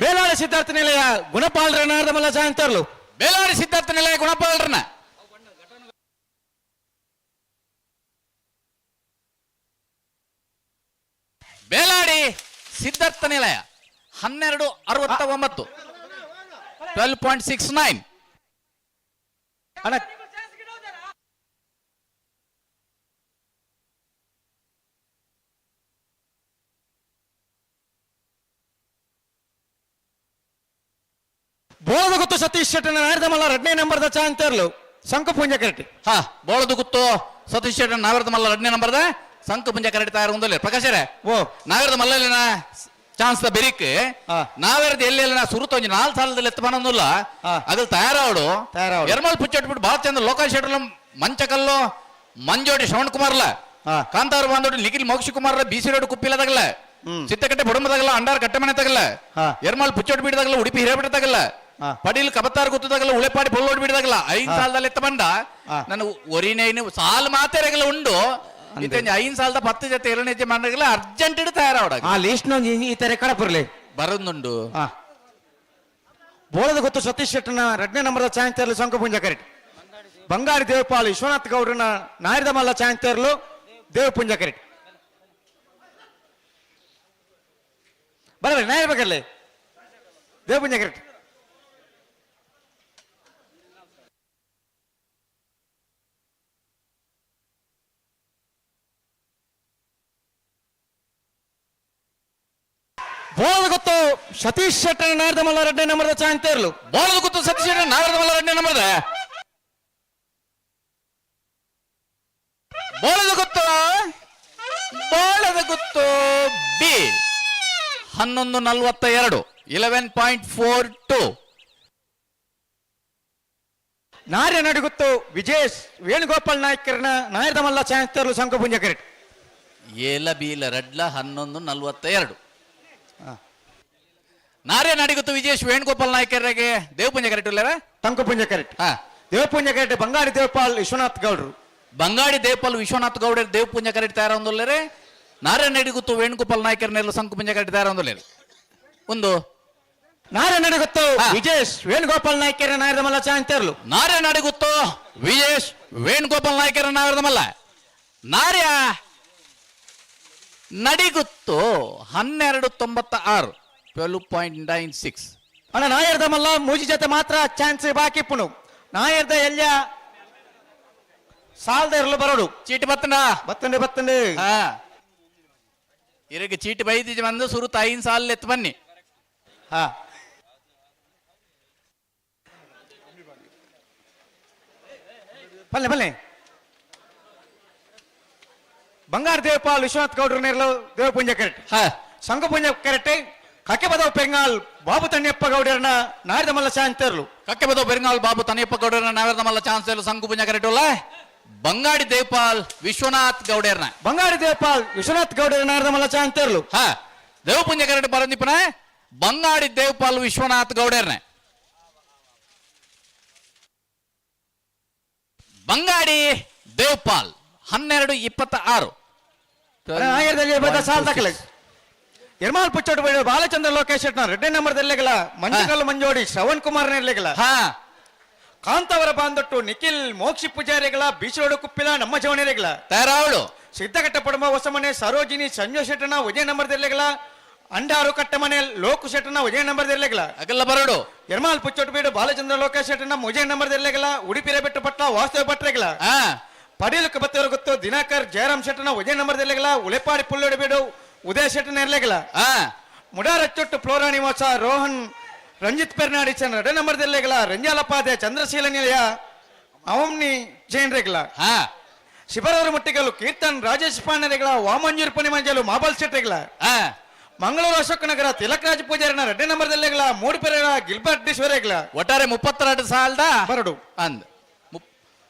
Speaker 17: ಬೇಲಾಡಿ ಸಿದ್ಧಾರ್ಥ ನಿಲಯ ಗುಣಪಾಲರ ನಾರದಮಲ್ಲ ಚಾನ್ಸರ್ಲು.
Speaker 16: ಬೇಲಾಡಿ ಸಿದ್ಧಾರ್ಥ ನಿಲಯ ಗುಣಪಾಲರನ. ಬೇಲಾಡಿ ಸಿದ್ಧಾರ್ಥ ನಿಲಯ 12:69, 12.69.
Speaker 17: ಅಣ್ಣ ಬೋಳದಗುತ್ತು ಸತೀಶ್ ಶೆಟ್ಟನ ನಾರದಮಲ್ಲ ಎರಡನೇ ನಂಬರ್ದ ಚಾನ್ಸರ್ಲು ಶಂಕುಪುಂಜ ಕರೆಕ್ಟ್.
Speaker 16: ಹಾ, ಬೋಳದಗುತ್ತು ಸತೀಶ್ ಶೆಟ್ಟನ ನಾಗರದಮಲ್ಲ ಎರಡನೇ ನಂಬರ್ದ ಶಂಕುಪುಂಜ ಕರೆಕ್ಟ್ ತಯಾರು ಹೊಂದಲ್ಲ ಪ್ರಕಾಶರೇ.
Speaker 17: ಓ
Speaker 16: ನಾಗರದ ಮಲ್ಲಲಿನ ಚಾನ್ಸ್ the ಬೆರಿಕ್ ನಾವೇರದ ಎಲ್ಲೆಲ್ಲ ಸುರುತ ಒಂಜಿ 4 ಸಾಲದಲ್ಲಿ ಎತ್ತ ಬನ್ನೊಂದುಲ್ಲ ಅಗಲ್ ತಯಾರಾವಡು
Speaker 17: ತಯಾರಾವಡು.
Speaker 16: ಎರ್ಮಲ್ ಪುಚ್ಚಟ್ಬಿಟ್ಟು ಭಾಳ ಚಂದ ಲೋಕಲ್ ಶೆಟ್ರಲ ಮಂಚಕಲ್ಲು ಮಂಜೋಡಿ ಶ್ರವಣ್ ಕುಮಾರ್ಲ ಕಾಂತಾರ ಬಾಂದೋಡಿ Nikhil Moksha Kumar B C road ಕುಪ್ಪಿಲ ತಗಲ ಚಿತ್ತಕಟ್ಟೆ ಬುಡಂಬ ತಗಲ ಅಂಡಾರ್ ಕಟ್ಟಮನೆ ತಗಲ ಎರ್ಮಲ್ ಪುಚ್ಚೋಟ್ ಬಿಡದಾಗಲ ಉಡುಪಿ ಹಿರೇಬಿಟ್ಟ ತಗಲ ಪಡೀಲ್ ಕಬತ್ತಾರ್ ಗುತ್ತದಾಗಲ ಉಳೆಪಾಡಿ ಪೊಲ್ಲೋಡ್ ಬಿಡದಾಗಲ 5 ಸಾಲದಲ್ಲಿ ಎತ್ತ ಬಂದ ನಾನು ಒರಿನೈನು ಸಾಲು ಮಾತೆರೆಗಲ ಉಂಡು ಇತ್ತಂಜಿ 5 ಸಾಲದ 10 ಜೊತೆ ಎರಡನೇ ಮಂಡಗಲ ಅರ್ಜೆಂಟ್ ಇಡು ತಯಾರಾವಡ.
Speaker 17: ಆ ಲಿಸ್ಟ್ ನ ಈ ತರ ಕಡಪುರ್ಲಿ
Speaker 16: ಬರೊಂದುಂಡು.
Speaker 17: ಬೋಳದ ಗೊತ್ತು ಸತೀಶ್ ಶೆಟ್ಟನ ಎರಡನೇ ನಂಬರ್ದ ಚಾನ್ಸರ್ಲು ಶಂಕುಪುಂಜ ಕರೆಕ್ಟ್. ಬಂಗಾರಿ ದೇವಪಾಲ್ ವಿಶ್ವನಾಥ್ ಗೌಡ್ರನ ನಾಯರ್ದಮಲ್ಲ ಚಾನ್ಸರ್ಲು ದೇವಪುಂಜ ಕರೆಕ್ಟ್. ಬರಬರಿ ನಾಯರ್ ಬೇಕಲ್ಲಿ ದೇವಪುಂಜ ಕರೆಕ್ಟ್. ಬೋಳದ ಗೊತ್ತು ಸತೀಶ್ ಶೆಟ್ಟನ ನಾರದಮಲ್ಲ ಎರಡನೇ ನಂಬರ್ದ ಚಾನ್ಸರ್ಲು.
Speaker 16: ಬೋಳದ ಗೊತ್ತು ಸತೀಶ್ ಶೆಟ್ಟನ ನಾರದಮಲ್ಲ ಎರಡನೇ ನಂಬರ್ದ. ಬೋಳದ ಗೊತ್ತು, ಬೋಳದ ಗೊತ್ತು ಬಿ 11:42, 11.42.
Speaker 17: ನಾರ್ಯ ನಡುಗುತ್ತು ವಿಜೇಶ್ ವೇಣುಗೋಪಾಲ್ ನಾಯ್ಕರನ ನಾಯರ್ದಮಲ್ಲ ಚಾನ್ಸರ್ಲು ಶಂಕುಪುಂಜ ಕರೆಕ್ಟ್.
Speaker 16: ಏಲ ಬೀಲ ರಡ್ಲ 11:42. ನಾರ್ಯ ನಡಿಗುತ್ತು ವಿಜೇಶ್ ವೇಣುಗೋಪಾಲ್ ನಾಯ್ಕರಿಗೆ ದೇವಪುಂಜ ಕರೆಕ್ಟ್ ಇಲ್ಲವೇ?
Speaker 17: ತಂಕುಪುಂಜ ಕರೆಕ್ಟ್. ದೇವಪುಂಜ ಕರೆಕ್ಟ್ ಬಂಗಾಡಿ ದೇವಪಾಲ್ ವಿಶ್ವನಾಥ್ ಗೌಡ್ರು.
Speaker 16: ಬಂಗಾಡಿ ದೇವಪಾಲ್ ವಿಶ್ವನಾಥ್ ಗೌಡರು ದೇವಪುಂಜ ಕರೆಕ್ಟ್ ತಯಾರೊಂದುಲ್ಲೇರೆ. ನಾರ್ಯ ನಡಿಗುತ್ತು ವೇಣುಗೋಪಾಲ್ ನಾಯ್ಕರನೆಲ್ಲ ಸಂಕುಪುಂಜ ಕರೆಕ್ಟ್ ತಯಾರೊಂದುಲ್ಲೇರೆ. ಒಂದು
Speaker 17: ನಾರ್ಯ ನಡಿಗುತ್ತು ವಿಜೇಶ್ ವೇಣುಗೋಪಾಲ್ ನಾಯ್ಕರ ನಾಯರದಮಲ್ಲ ಚಾನ್ಸರ್ಲು.
Speaker 16: ನಾರ್ಯ ನಡಿಗುತ್ತು ವಿಜೇಶ್ ವೇಣುಗೋಪಾಲ್ ನಾಯ್ಕರ ನಾಯರದಮಲ್ಲ. ನಾರ್ಯ ನಡಿಗುತ್ತು 12:96, 12.96.
Speaker 17: ಅಣ್ಣ ನಾಯರ್ದಮಲ್ಲ ಮೂಜಿ ಜೊತೆ ಮಾತ್ರ ಚಾನ್ಸ್ ಬಾಕಿ ಪುಣು. ನಾಯರ್ದ ಎಲ್ಲ ಸಾಲದ ಇರಲು ಬರೋಡು.
Speaker 16: ಚೀಟಿ ಬತ್ತಂಡ
Speaker 17: ಬತ್ತಂಡೆ ಬತ್ತಂಡೆ.
Speaker 16: ಇರಗೆ ಚೀಟಿ ಬೈದಿಜ ಬಂದು ಸುರು ತಾಯಿನ ಸಾಲ ಎತ್ತು ಬನ್ನಿ.
Speaker 17: ಬಲ್ಲೆ ಬಲ್ಲೆ. ಬಂಗಾರ ದೇವಪಾಲ್ ವಿಶ್ವನಾಥ್ ಗೌಡ್ರ ನೇರಲು ದೇವಪುಂಜ ಕರೆಕ್ಟ್. ಸಂಘಪುಂಜ ಕರೆಕ್ಟ್. ಕಕ್ಕೆಬದವ್ ಪೆಂಗಾಲ್ ಬಾಬು ತಣ್ಯಪ್ಪ ಗೌಡರನ್ನ ನಾರದಮಲ್ಲ ಚಾನ್ಸರ್ಲು.
Speaker 16: ಕಕ್ಕೆಬದವ್ ಪೆಂಗಾಲ್ ಬಾಬು ತಣ್ಯಪ್ಪ ಗೌಡರನ್ನ ನಾರದಮಲ್ಲ ಚಾನ್ಸರ್ಲು ಸಂಘಪುಂಜ ಕರೆಕ್ಟ್ ಅಲ್ಲ. ಬಂಗಾಡಿ ದೇವಪಾಲ್ ವಿಶ್ವನಾಥ್ ಗೌಡರ್ನ.
Speaker 17: ಬಂಗಾಡಿ ದೇವಪಾಲ್ ವಿಶ್ವನಾಥ್ ಗೌಡರ ನಾರದಮಲ್ಲ ಚಾನ್ಸರ್ಲು.
Speaker 16: ದೇವಪುಂಜ ಕರೆಕ್ಟ್ ಬರಂದಿಪ್ಪನ ಬಂಗಾಡಿ ದೇವಪಾಲ್ ವಿಶ್ವನಾಥ್ ಗೌಡರ್ನ. ಬಂಗಾಡಿ ದೇವಪಾಲ್ 12:26.
Speaker 17: ಎರ್ಮಾಲ್ ಪುಚ್ಚೋಟು ಬೈಡು ಬಾಲಚಂದ್ರ ಲೋಕೇಶ್ ಶೆಟ್ನ ಎರಡನೇ ನಂಬರ್ ದೆಲ್ಲೆಗಲ ಮಂಜುಕಲ್ಲು ಮಂಜೋಡಿ ಶ್ರವಣ್ ಕುಮಾರ್ ನೆರ್ಲೆಗಲ. ಕಾಂತಾವರ ಬಾಂದೊಟ್ಟು ನಿಖಿಲ್ ಮೋಕ್ಷಿ ಪೂಜಾರಿಗಳ ಬೀಚರೋಡು ಕುಪ್ಪಿಲ ನಮ್ಮ ಜವಣಿರೆಗಳ.
Speaker 16: ತಯಾರಾವಳು.
Speaker 17: ಸಿದ್ಧಘಟ್ಟ ಪಡಮ ಹೊಸಮನೆ ಸರೋಜಿನಿ ಸಂಜು ಶೆಟ್ಟನ ವಿಜಯ ನಂಬರ್ ದೆಲ್ಲೆಗಲ. ಅಂಡಾರು ಕಟ್ಟಮನೆ ಲೋಕು ಶೆಟ್ಟನ ವಿಜಯ ನಂಬರ್ ದೆಲ್ಲೆಗಲ.
Speaker 16: ಅಗಲ್ಲ ಬರಡು.
Speaker 17: ಎರ್ಮಾಲ್ ಪುಚ್ಚೋಟು ಬೀಡು ಬಾಲಚಂದ್ರ ಲೋಕೇಶ್ ಶೆಟ್ಟನ ವಿಜಯ ನಂಬರ್ ದೆಲ್ಲೆಗಲ. ಉಡುಪಿರ ಬೆಟ್ಟು ಪಟ್ಲ ವಾಸುದೇವ ಭಟ್ರೆಗಳ. ಪಡೀಲಕ್ಕೆ ಬತ್ತವರು ಗೊತ್ತು ದಿನಾಕರ್ ಜಯರಾಮ್ ಶೆಟ್ಟನ ವಿಜಯ ನಂಬರ್ ದೆಲ್ಲೆಗಲ. ಉಳೆಪಾಡಿ ಪುಲ್ಲೋಡು ಬೀಡು ಉದಯ ಶೆಟ್ಟನ ಇರ್ಲೆಗಲ. ಮುಡಾರಚ್ಚೊಟ್ಟು ಫ್ಲೋರಾ ನಿವಾಸ ರೋಹನ್ ರಂಜಿತ್ ಪೆರ್ನಾಡಿ ಚಂದ್ರ ಎರಡನೇ ನಂಬರ್ ದೆಲ್ಲೆಗಲ. ರಂಜಾಲಪಾದೆ ಚಂದ್ರಶೀಲ ನಿಲಯ ಅವಮ್ನಿ ಜೈನ್ರೆಗಲ. ಶಿಬರವರು ಮುಟ್ಟಿಗಲು ಕೀರ್ತನ್ ರಾಜೇಶ್ ಪಾಂಡೆಗಳ ವಾಮಂಜೂರ್ ಪನಿಮಂಜಲು ಮಾಬಲ್ ಶೆಟ್ಟೆಗಳ. ಮಂಗಳೂರು ಅಶೋಕ್ ನಗರ ತಿಲಕರಾಜ್ ಪೂಜಾರಿನ ಎರಡನೇ ನಂಬರ್ ದೆಲ್ಲೆಗಲ. ಮೂಡುಪೆರೆಗಳ ಗಿಲ್ಬರ್ಟ್ ಡಿಶ್ವರೆಗಳ.
Speaker 16: ಒಟ್ಟಾರೆ 32 ಸಾಲದ
Speaker 17: ಬರಡು
Speaker 16: ಅಂದ್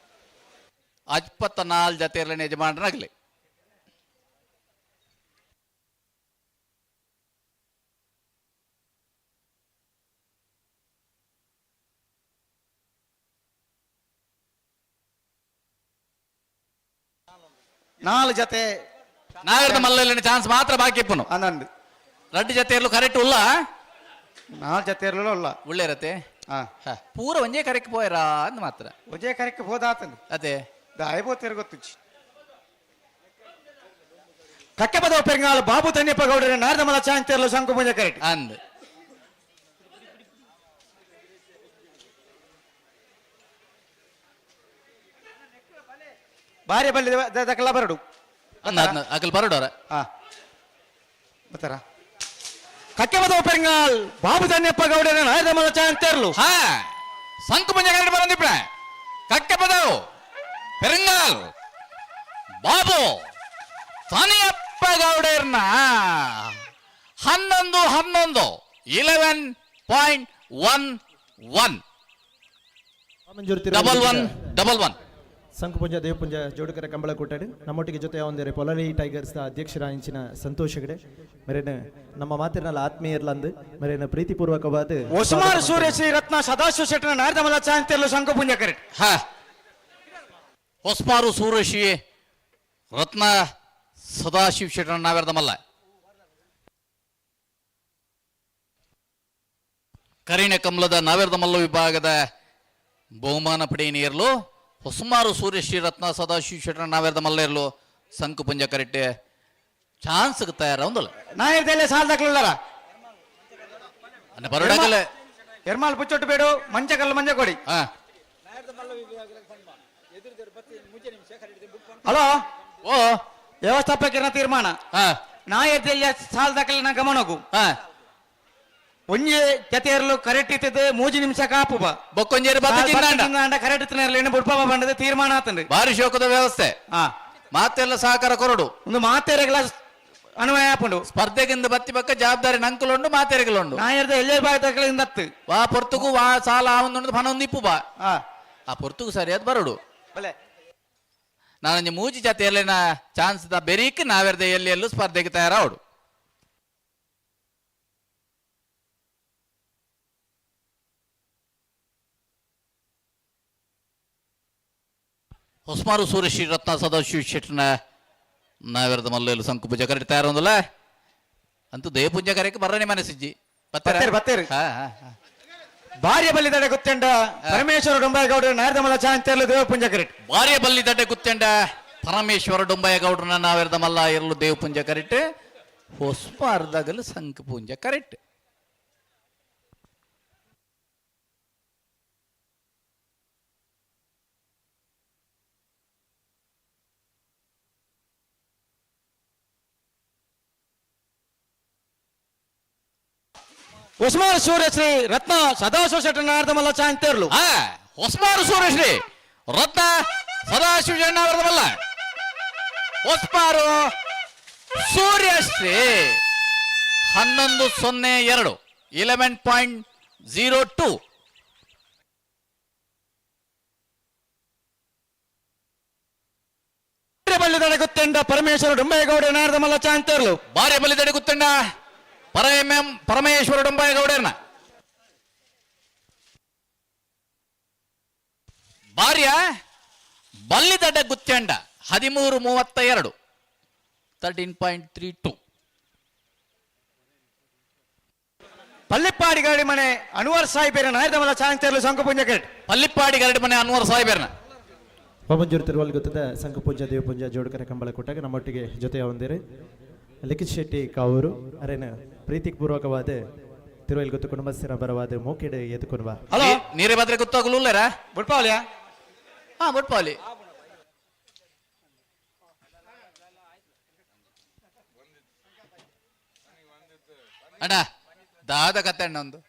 Speaker 16: 24 ಜೊತೆ ಇರಲಿ ಯಜಮಾನರಾಗಲಿ.
Speaker 17: 4 ಜೊತೆ
Speaker 16: ನಾಗರದ ಮಲ್ಲಲ್ಲಿ ಚಾನ್ಸ್ ಮಾತ್ರ ಬಾಕಿ ಇಪ್ಪನು.
Speaker 17: ಆನಂದ್
Speaker 16: ರಡ್ಡು ಜೊತೆ ಇರಲು ಕರೆಕ್ಟ್ ಉಲ್ಲ.
Speaker 17: ನಾಲ್ ಜತೆ ಇರಲಿಲ್ಲ.
Speaker 16: ಉಳ್ಳೇರತೆ ಪೂರ ಒಂಜೇ ಕರೆಕ್ ಪೋಯರಾ ಅಂದ್ ಮಾತ್ರ.
Speaker 17: ಒಂಜೇ ಕರೆಕ್ ಹೋದಾತಂದು.
Speaker 16: ಅದೇ.
Speaker 17: ದಾಯಬೋತೇರು ಗೊತ್ತುಚ್ಚಿ. ಕಕ್ಕೆಪದ ಪೆಂಗಾಲ್ ಬಾಬು ತನ್ಯಪ್ಪ ಗೌಡರ ನಾರದಮಲ ಚಾಂತೇರ್ಲು ಶಂಕು ಪೂಜೆ ಕರೆಕ್ಟ್.
Speaker 16: ಅಂದ್.
Speaker 17: ಬಾರಿ ಬಲ್ಲಿ ದಕಲ ಬರಡು.
Speaker 16: ಅಕಲ್ ಬರಡೋರ.
Speaker 17: ಬತ್ತಾರ. ಕಕ್ಕೆಪದ ಪೆಂಗಾಲ್ ಬಾಬು ತನ್ಯಪ್ಪ ಗೌಡರ ನಾರದಮಲ ಚಾಂತೇರ್ಲು.
Speaker 16: ಹಾ ಶಂಕು ಪೂಜೆ ಕರೆಕ್ಟ್ ಬರಂದಿಪ್ಪ. ಕಕ್ಕೆಪದವು ಪೆರಂಗಾಲ್ ಬಾಬು ತನಿಯಪ್ಪ ಗೌಡರ್ನ 11 11 11.11 double one double one.
Speaker 14: Sankupunja Devapunja ಜೋಡುಕರ ಕಂಬಳ ಕೂಟಾಡು ನಮ್ಮೊಟ್ಟಿಗೆ ಜೊತೆ ಒಂದರೆ ಪೊಲಲಿ ಟೈಗರ್ಸ್ ಅಧ್ಯಕ್ಷರ ಇಂಚಿನ ಸಂತೋಷ್ ಹೆಗಡೆ ಮೇರೇನ ನಮ್ಮ ಮಾತಿನಲ್ಲಿ ಆತ್ಮೀಯರ್ಲಂದು ಮೇರೇನ ಪ್ರೀತಿಪೂರ್ವಕವಾದ
Speaker 17: ಹೊಸಮಾರು ಸೂರ್ಯ ಶ್ರೀ ರತ್ನ ಸದಾಶಿವ ಶೆಟ್ಟನ ನಾರದಮಲ ಚಾಂತೇರ್ಲು ಶಂಕುಪುಂಜ ಕರೆಕ್ಟ್.
Speaker 16: ಹಾ ಹೊಸ್ಮಾರು ಸೂರ್ಯಶ್ರೀ ರತ್ನ ಸದಾಶಿವ ಶೆಟ್ಟನ ನಾವೆರ್ದಮಲ್ಲ ಕರಿಣ ಕಮಲದ ನಾವೆರ್ದಮಲ್ಲ ವಿಭಾಗದ ಬಹುಮಾನ ಪಡೆಯನಿಯರ್ಲು ಹೊಸಮಾರು ಸೂರ್ಯಶ್ರೀ ರತ್ನ ಸದಾಶಿವ ಶೆಟ್ಟನ ನಾವೆರ್ದಮಲ್ಲ ಇರಲು ಸಂಕು ಪುಂಜ ಕರೆಕ್ಟ್ ಚಾನ್ಸ್ ತಯಾರ ಒಂದಲ್ಲ.
Speaker 17: ನಾಯರ್ದಲ್ಲೇ ಸಾಲ ದಾಖಲಿಲ್ಲರ.
Speaker 16: ಅನ್ನ ಬರೋಡಾಗಲ್ಲ.
Speaker 17: ಎರ್ಮಾಲ್ ಪುಚ್ಚೊಟ್ಟು ಬೇಡು ಮಂಚಕಲ್ಲು ಮಂಜ ಕೊಡಿ. ಹಲೋ
Speaker 16: ಓ
Speaker 17: ವ್ಯವಸ್ಥಾಪಕರ ತೀರ್ಮಾನ. ನಾಯರ್ದೆಲ್ಲ ಸಾಲ ದಾಖಲಿನ ಗಮನಗು. ಒಂಜಿ ಜತೆಯರ್ಲು ಕರೆಕ್ಟ್ ಇತ್ತದ ಮೂಜಿ ನಿಮಿಷ ಕಾಪು ಬಾ.
Speaker 16: ಬೊಕ್ಕೊಂಜೇರಿ ಬತ್ತು
Speaker 17: ಕರೆಕ್ಟ್ ಇತ್ತನೇರ್ಲು ಬುಡ್ಪ ಬಂಡದ ತೀರ್ಮಾನ ಆತಂಡು.
Speaker 16: ಭಾರಿ ಶೋಕದ ವ್ಯವಸ್ಥೆ. ಮಾತೆಲ್ಲ ಸಹಕಾರ ಕೊರಡು.
Speaker 17: ಒಂದು ಮಾತೆರೆಗಳ ಅನ್ವಯ ಆಪುಂಡು.
Speaker 16: ಸ್ಪರ್ಧೆಗಿಂದ ಬತ್ತಿ ಪಕ್ಕ ಜವಾಬ್ದಾರಿ ನಂಕುಲುಂಡು ಮಾತೆರೆಗಲುಂಡು.
Speaker 17: ನಾಯರ್ದ ಎಲ್ಲೇ ಬಾಯ್ತಗಳಿಂದ ದತ್ತು.
Speaker 16: ವಾ ಪೊರ್ತುಗು ವಾ ಸಾಲ ಆವೊಂದುಂಡು ಪನೊಂದು ಇಪ್ಪು ಬಾ. ಆ ಪೊರ್ತುಗು ಸರಿಯಾದ ಬರಡು.
Speaker 17: ಬಲೆ.
Speaker 16: ನಾನೊಂಜಿ ಮೂಜಿ ಜತೆಯಲ್ಲಿನ ಚಾನ್ಸ್ the ಬೆರೀಕ್ ನಾವೆರ್ದ ಎಲ್ಲಿ ಎಲ್ಲೂ ಸ್ಪರ್ಧೆಗೆ ತಯಾರಾವಡು. ಹೊಸ್ಮಾರು ಸೂರ್ಯಶ್ರೀ ರತ್ನ ಸದಾಶಿವ ಶೆಟ್ಟನ ನಾವೆರ್ದ ಮಲ್ಲೇಲು ಸಂಕು ಪೂಜೆ ಕರೆಕ್ಟ್ ತಯಾರೊಂದಲ್ಲ ಅಂತೂ ದೇವ ಪೂಜೆ ಕರೆಕ್ ಬರ್ರನೆ ಮನಸ್ಸಿಜ್ಜಿ.
Speaker 17: ಬತ್ತೇರು, ಬತ್ತೇರು.
Speaker 16: ಹಾ, ಹಾ, ಹಾ.
Speaker 17: ಭಾರ್ಯ ಬಲ್ಲಿದಡೆ ಗುತ್ತೆಂಡ ಪರಮೇಶ್ವರ ಡೊಂಬಾಯಗೌಡರ ನಾರದಮಲ್ಲ ಚಾಂತೇರ್ಲು ದೇವ ಪೂಂಜ ಕರೆಕ್ಟ್.
Speaker 16: ಭಾರ್ಯ ಬಲ್ಲಿದಡೆ ಗುತ್ತೆಂಡ ಪರಮೇಶ್ವರ ಡೊಂಬಾಯಗೌಡರನ್ನ ನಾವೆರ್ದ ಮಲ್ಲ ಇರಲು ದೇವ ಪೂಂಜ ಕರೆಕ್ಟ್. ಹೊಸ್ಮಾರ್ದಾಗಲು ಸಂಕು ಪೂಂಜ ಕರೆಕ್ಟ್.
Speaker 17: ಹೊಸ್ಮಾರು ಸೂರ್ಯಶ್ರೀ ರತ್ನ ಸದಾಶಿವ ಶೆಟ್ಟನ ನಾರದಮಲ್ಲ ಚಾಂತೇರ್ಲು.
Speaker 16: ಹೊಸ್ಮಾರು ಸೂರ್ಯಶ್ರೀ ರತ್ನ ಸದಾಶಿವ ಶೆಟ್ಟನ ಹೊಸ್ಮಾರು ಸೂರ್ಯಶ್ರೀ 11.02 11.02.
Speaker 17: ಬಲ್ಲಿದಡೆ ಗುತ್ತೆಂಡ ಪರಮೇಶ್ವರ ಡೊಂಬೈಗೌಡ ನಾರದಮಲ್ಲ ಚಾಂತೇರ್ಲು.
Speaker 16: ಭಾರ್ಯ ಬಲ್ಲಿದಡೆ ಗುತ್ತೆಂಡ ಪರಮೇಶ್ವರ ಡೊಂಬಾಯಗೌಡರ್ನ ಭಾರ್ಯ ಬಲ್ಲಿದಡ್ಡ ಗುತ್ತೆಂಡ 13.32 13.32.
Speaker 17: ಪಲ್ಲಿಪ್ಪಾಡಿ ಗಾಡಿ ಮನೆ ಅನ್ವರ್ ಸಾಹೇಬರ ನಾಯದಮಲ ಚಾಂತೇರ್ಲು ಶಂಕುಪುಂಜ ಕರೆಕ್ಟ್.
Speaker 16: ಪಲ್ಲಿಪ್ಪಾಡಿ ಗರಡಿ ಮನೆ ಅನ್ವರ್ ಸಾಹೇಬರ್ನ.
Speaker 14: ವಾಮಂಜೂರು ತಿರುವಲ್ ಗೊತ್ತದ ಸಂಕುಪೂಂಜ ದೇವಪುಂಜ ಜೋಡುಕರ ಕಂಬಳ ಕೂಟಾಗ ನಮ್ಮೊಟ್ಟಿಗೆ ಜೊತೆಯ ಹೊಂದಿರಿ ಲಿಖಿತ್ ಶೆಟ್ಟಿ ಕಾವೂರು ಅರೇನ ಪ್ರೀತಿಪೂರ್ವಕವಾದ ತಿರುವಲ್ ಗೊತ್ತು ಕುಟುಂಬಸ್ಥರ ಬರವಾದ ಮೋಕೆಡೆ ಎದುಕೊನುವ.
Speaker 17: ಹಲೋ.
Speaker 16: ನೀರೇ ಬಂದ್ರೆ ಗೊತ್ತಾಗಲೂಲ್ಲರ?
Speaker 17: ಬುಡ್ಪಾವಲಿಯಾ?
Speaker 16: ಹಾ ಬುಡ್ಪಾವಲಿ. ಅಣ್ಣ ದಾದ ಕತೆ ಅಣ್ಣ ಒಂದು.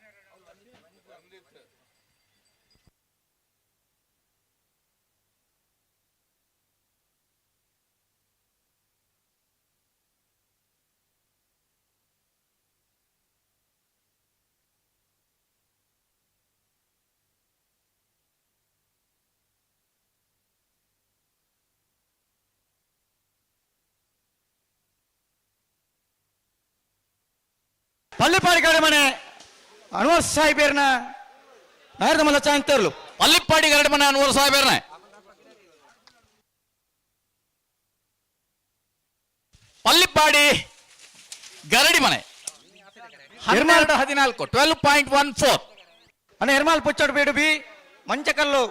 Speaker 17: ಪಲ್ಲಿಪಾಡಿ ಗರಡಿ ಮನೆ ಅನ್ವರ್ ಸಾಹೇಬರ್ನ ನಾರದಮಲ್ಲ ಚಾಂತೇರ್ಲು.
Speaker 16: ಪಲ್ಲಿಪ್ಪಾಡಿ ಗರಡಿ ಮನೆ ಅನ್ವರ್ ಸಾಹೇಬರ್ನ. ಪಲ್ಲಿಪ್ಪಾಡಿ ಗರಡಿ ಮನೆ 12 14, 12.14.
Speaker 17: ಅಣ್ಣ ಎರ್ಮಾಲ್ ಪುಚ್ಚೋಡು ಬೀಡು ಬಿ ಮಂಚಕಲ್ಲು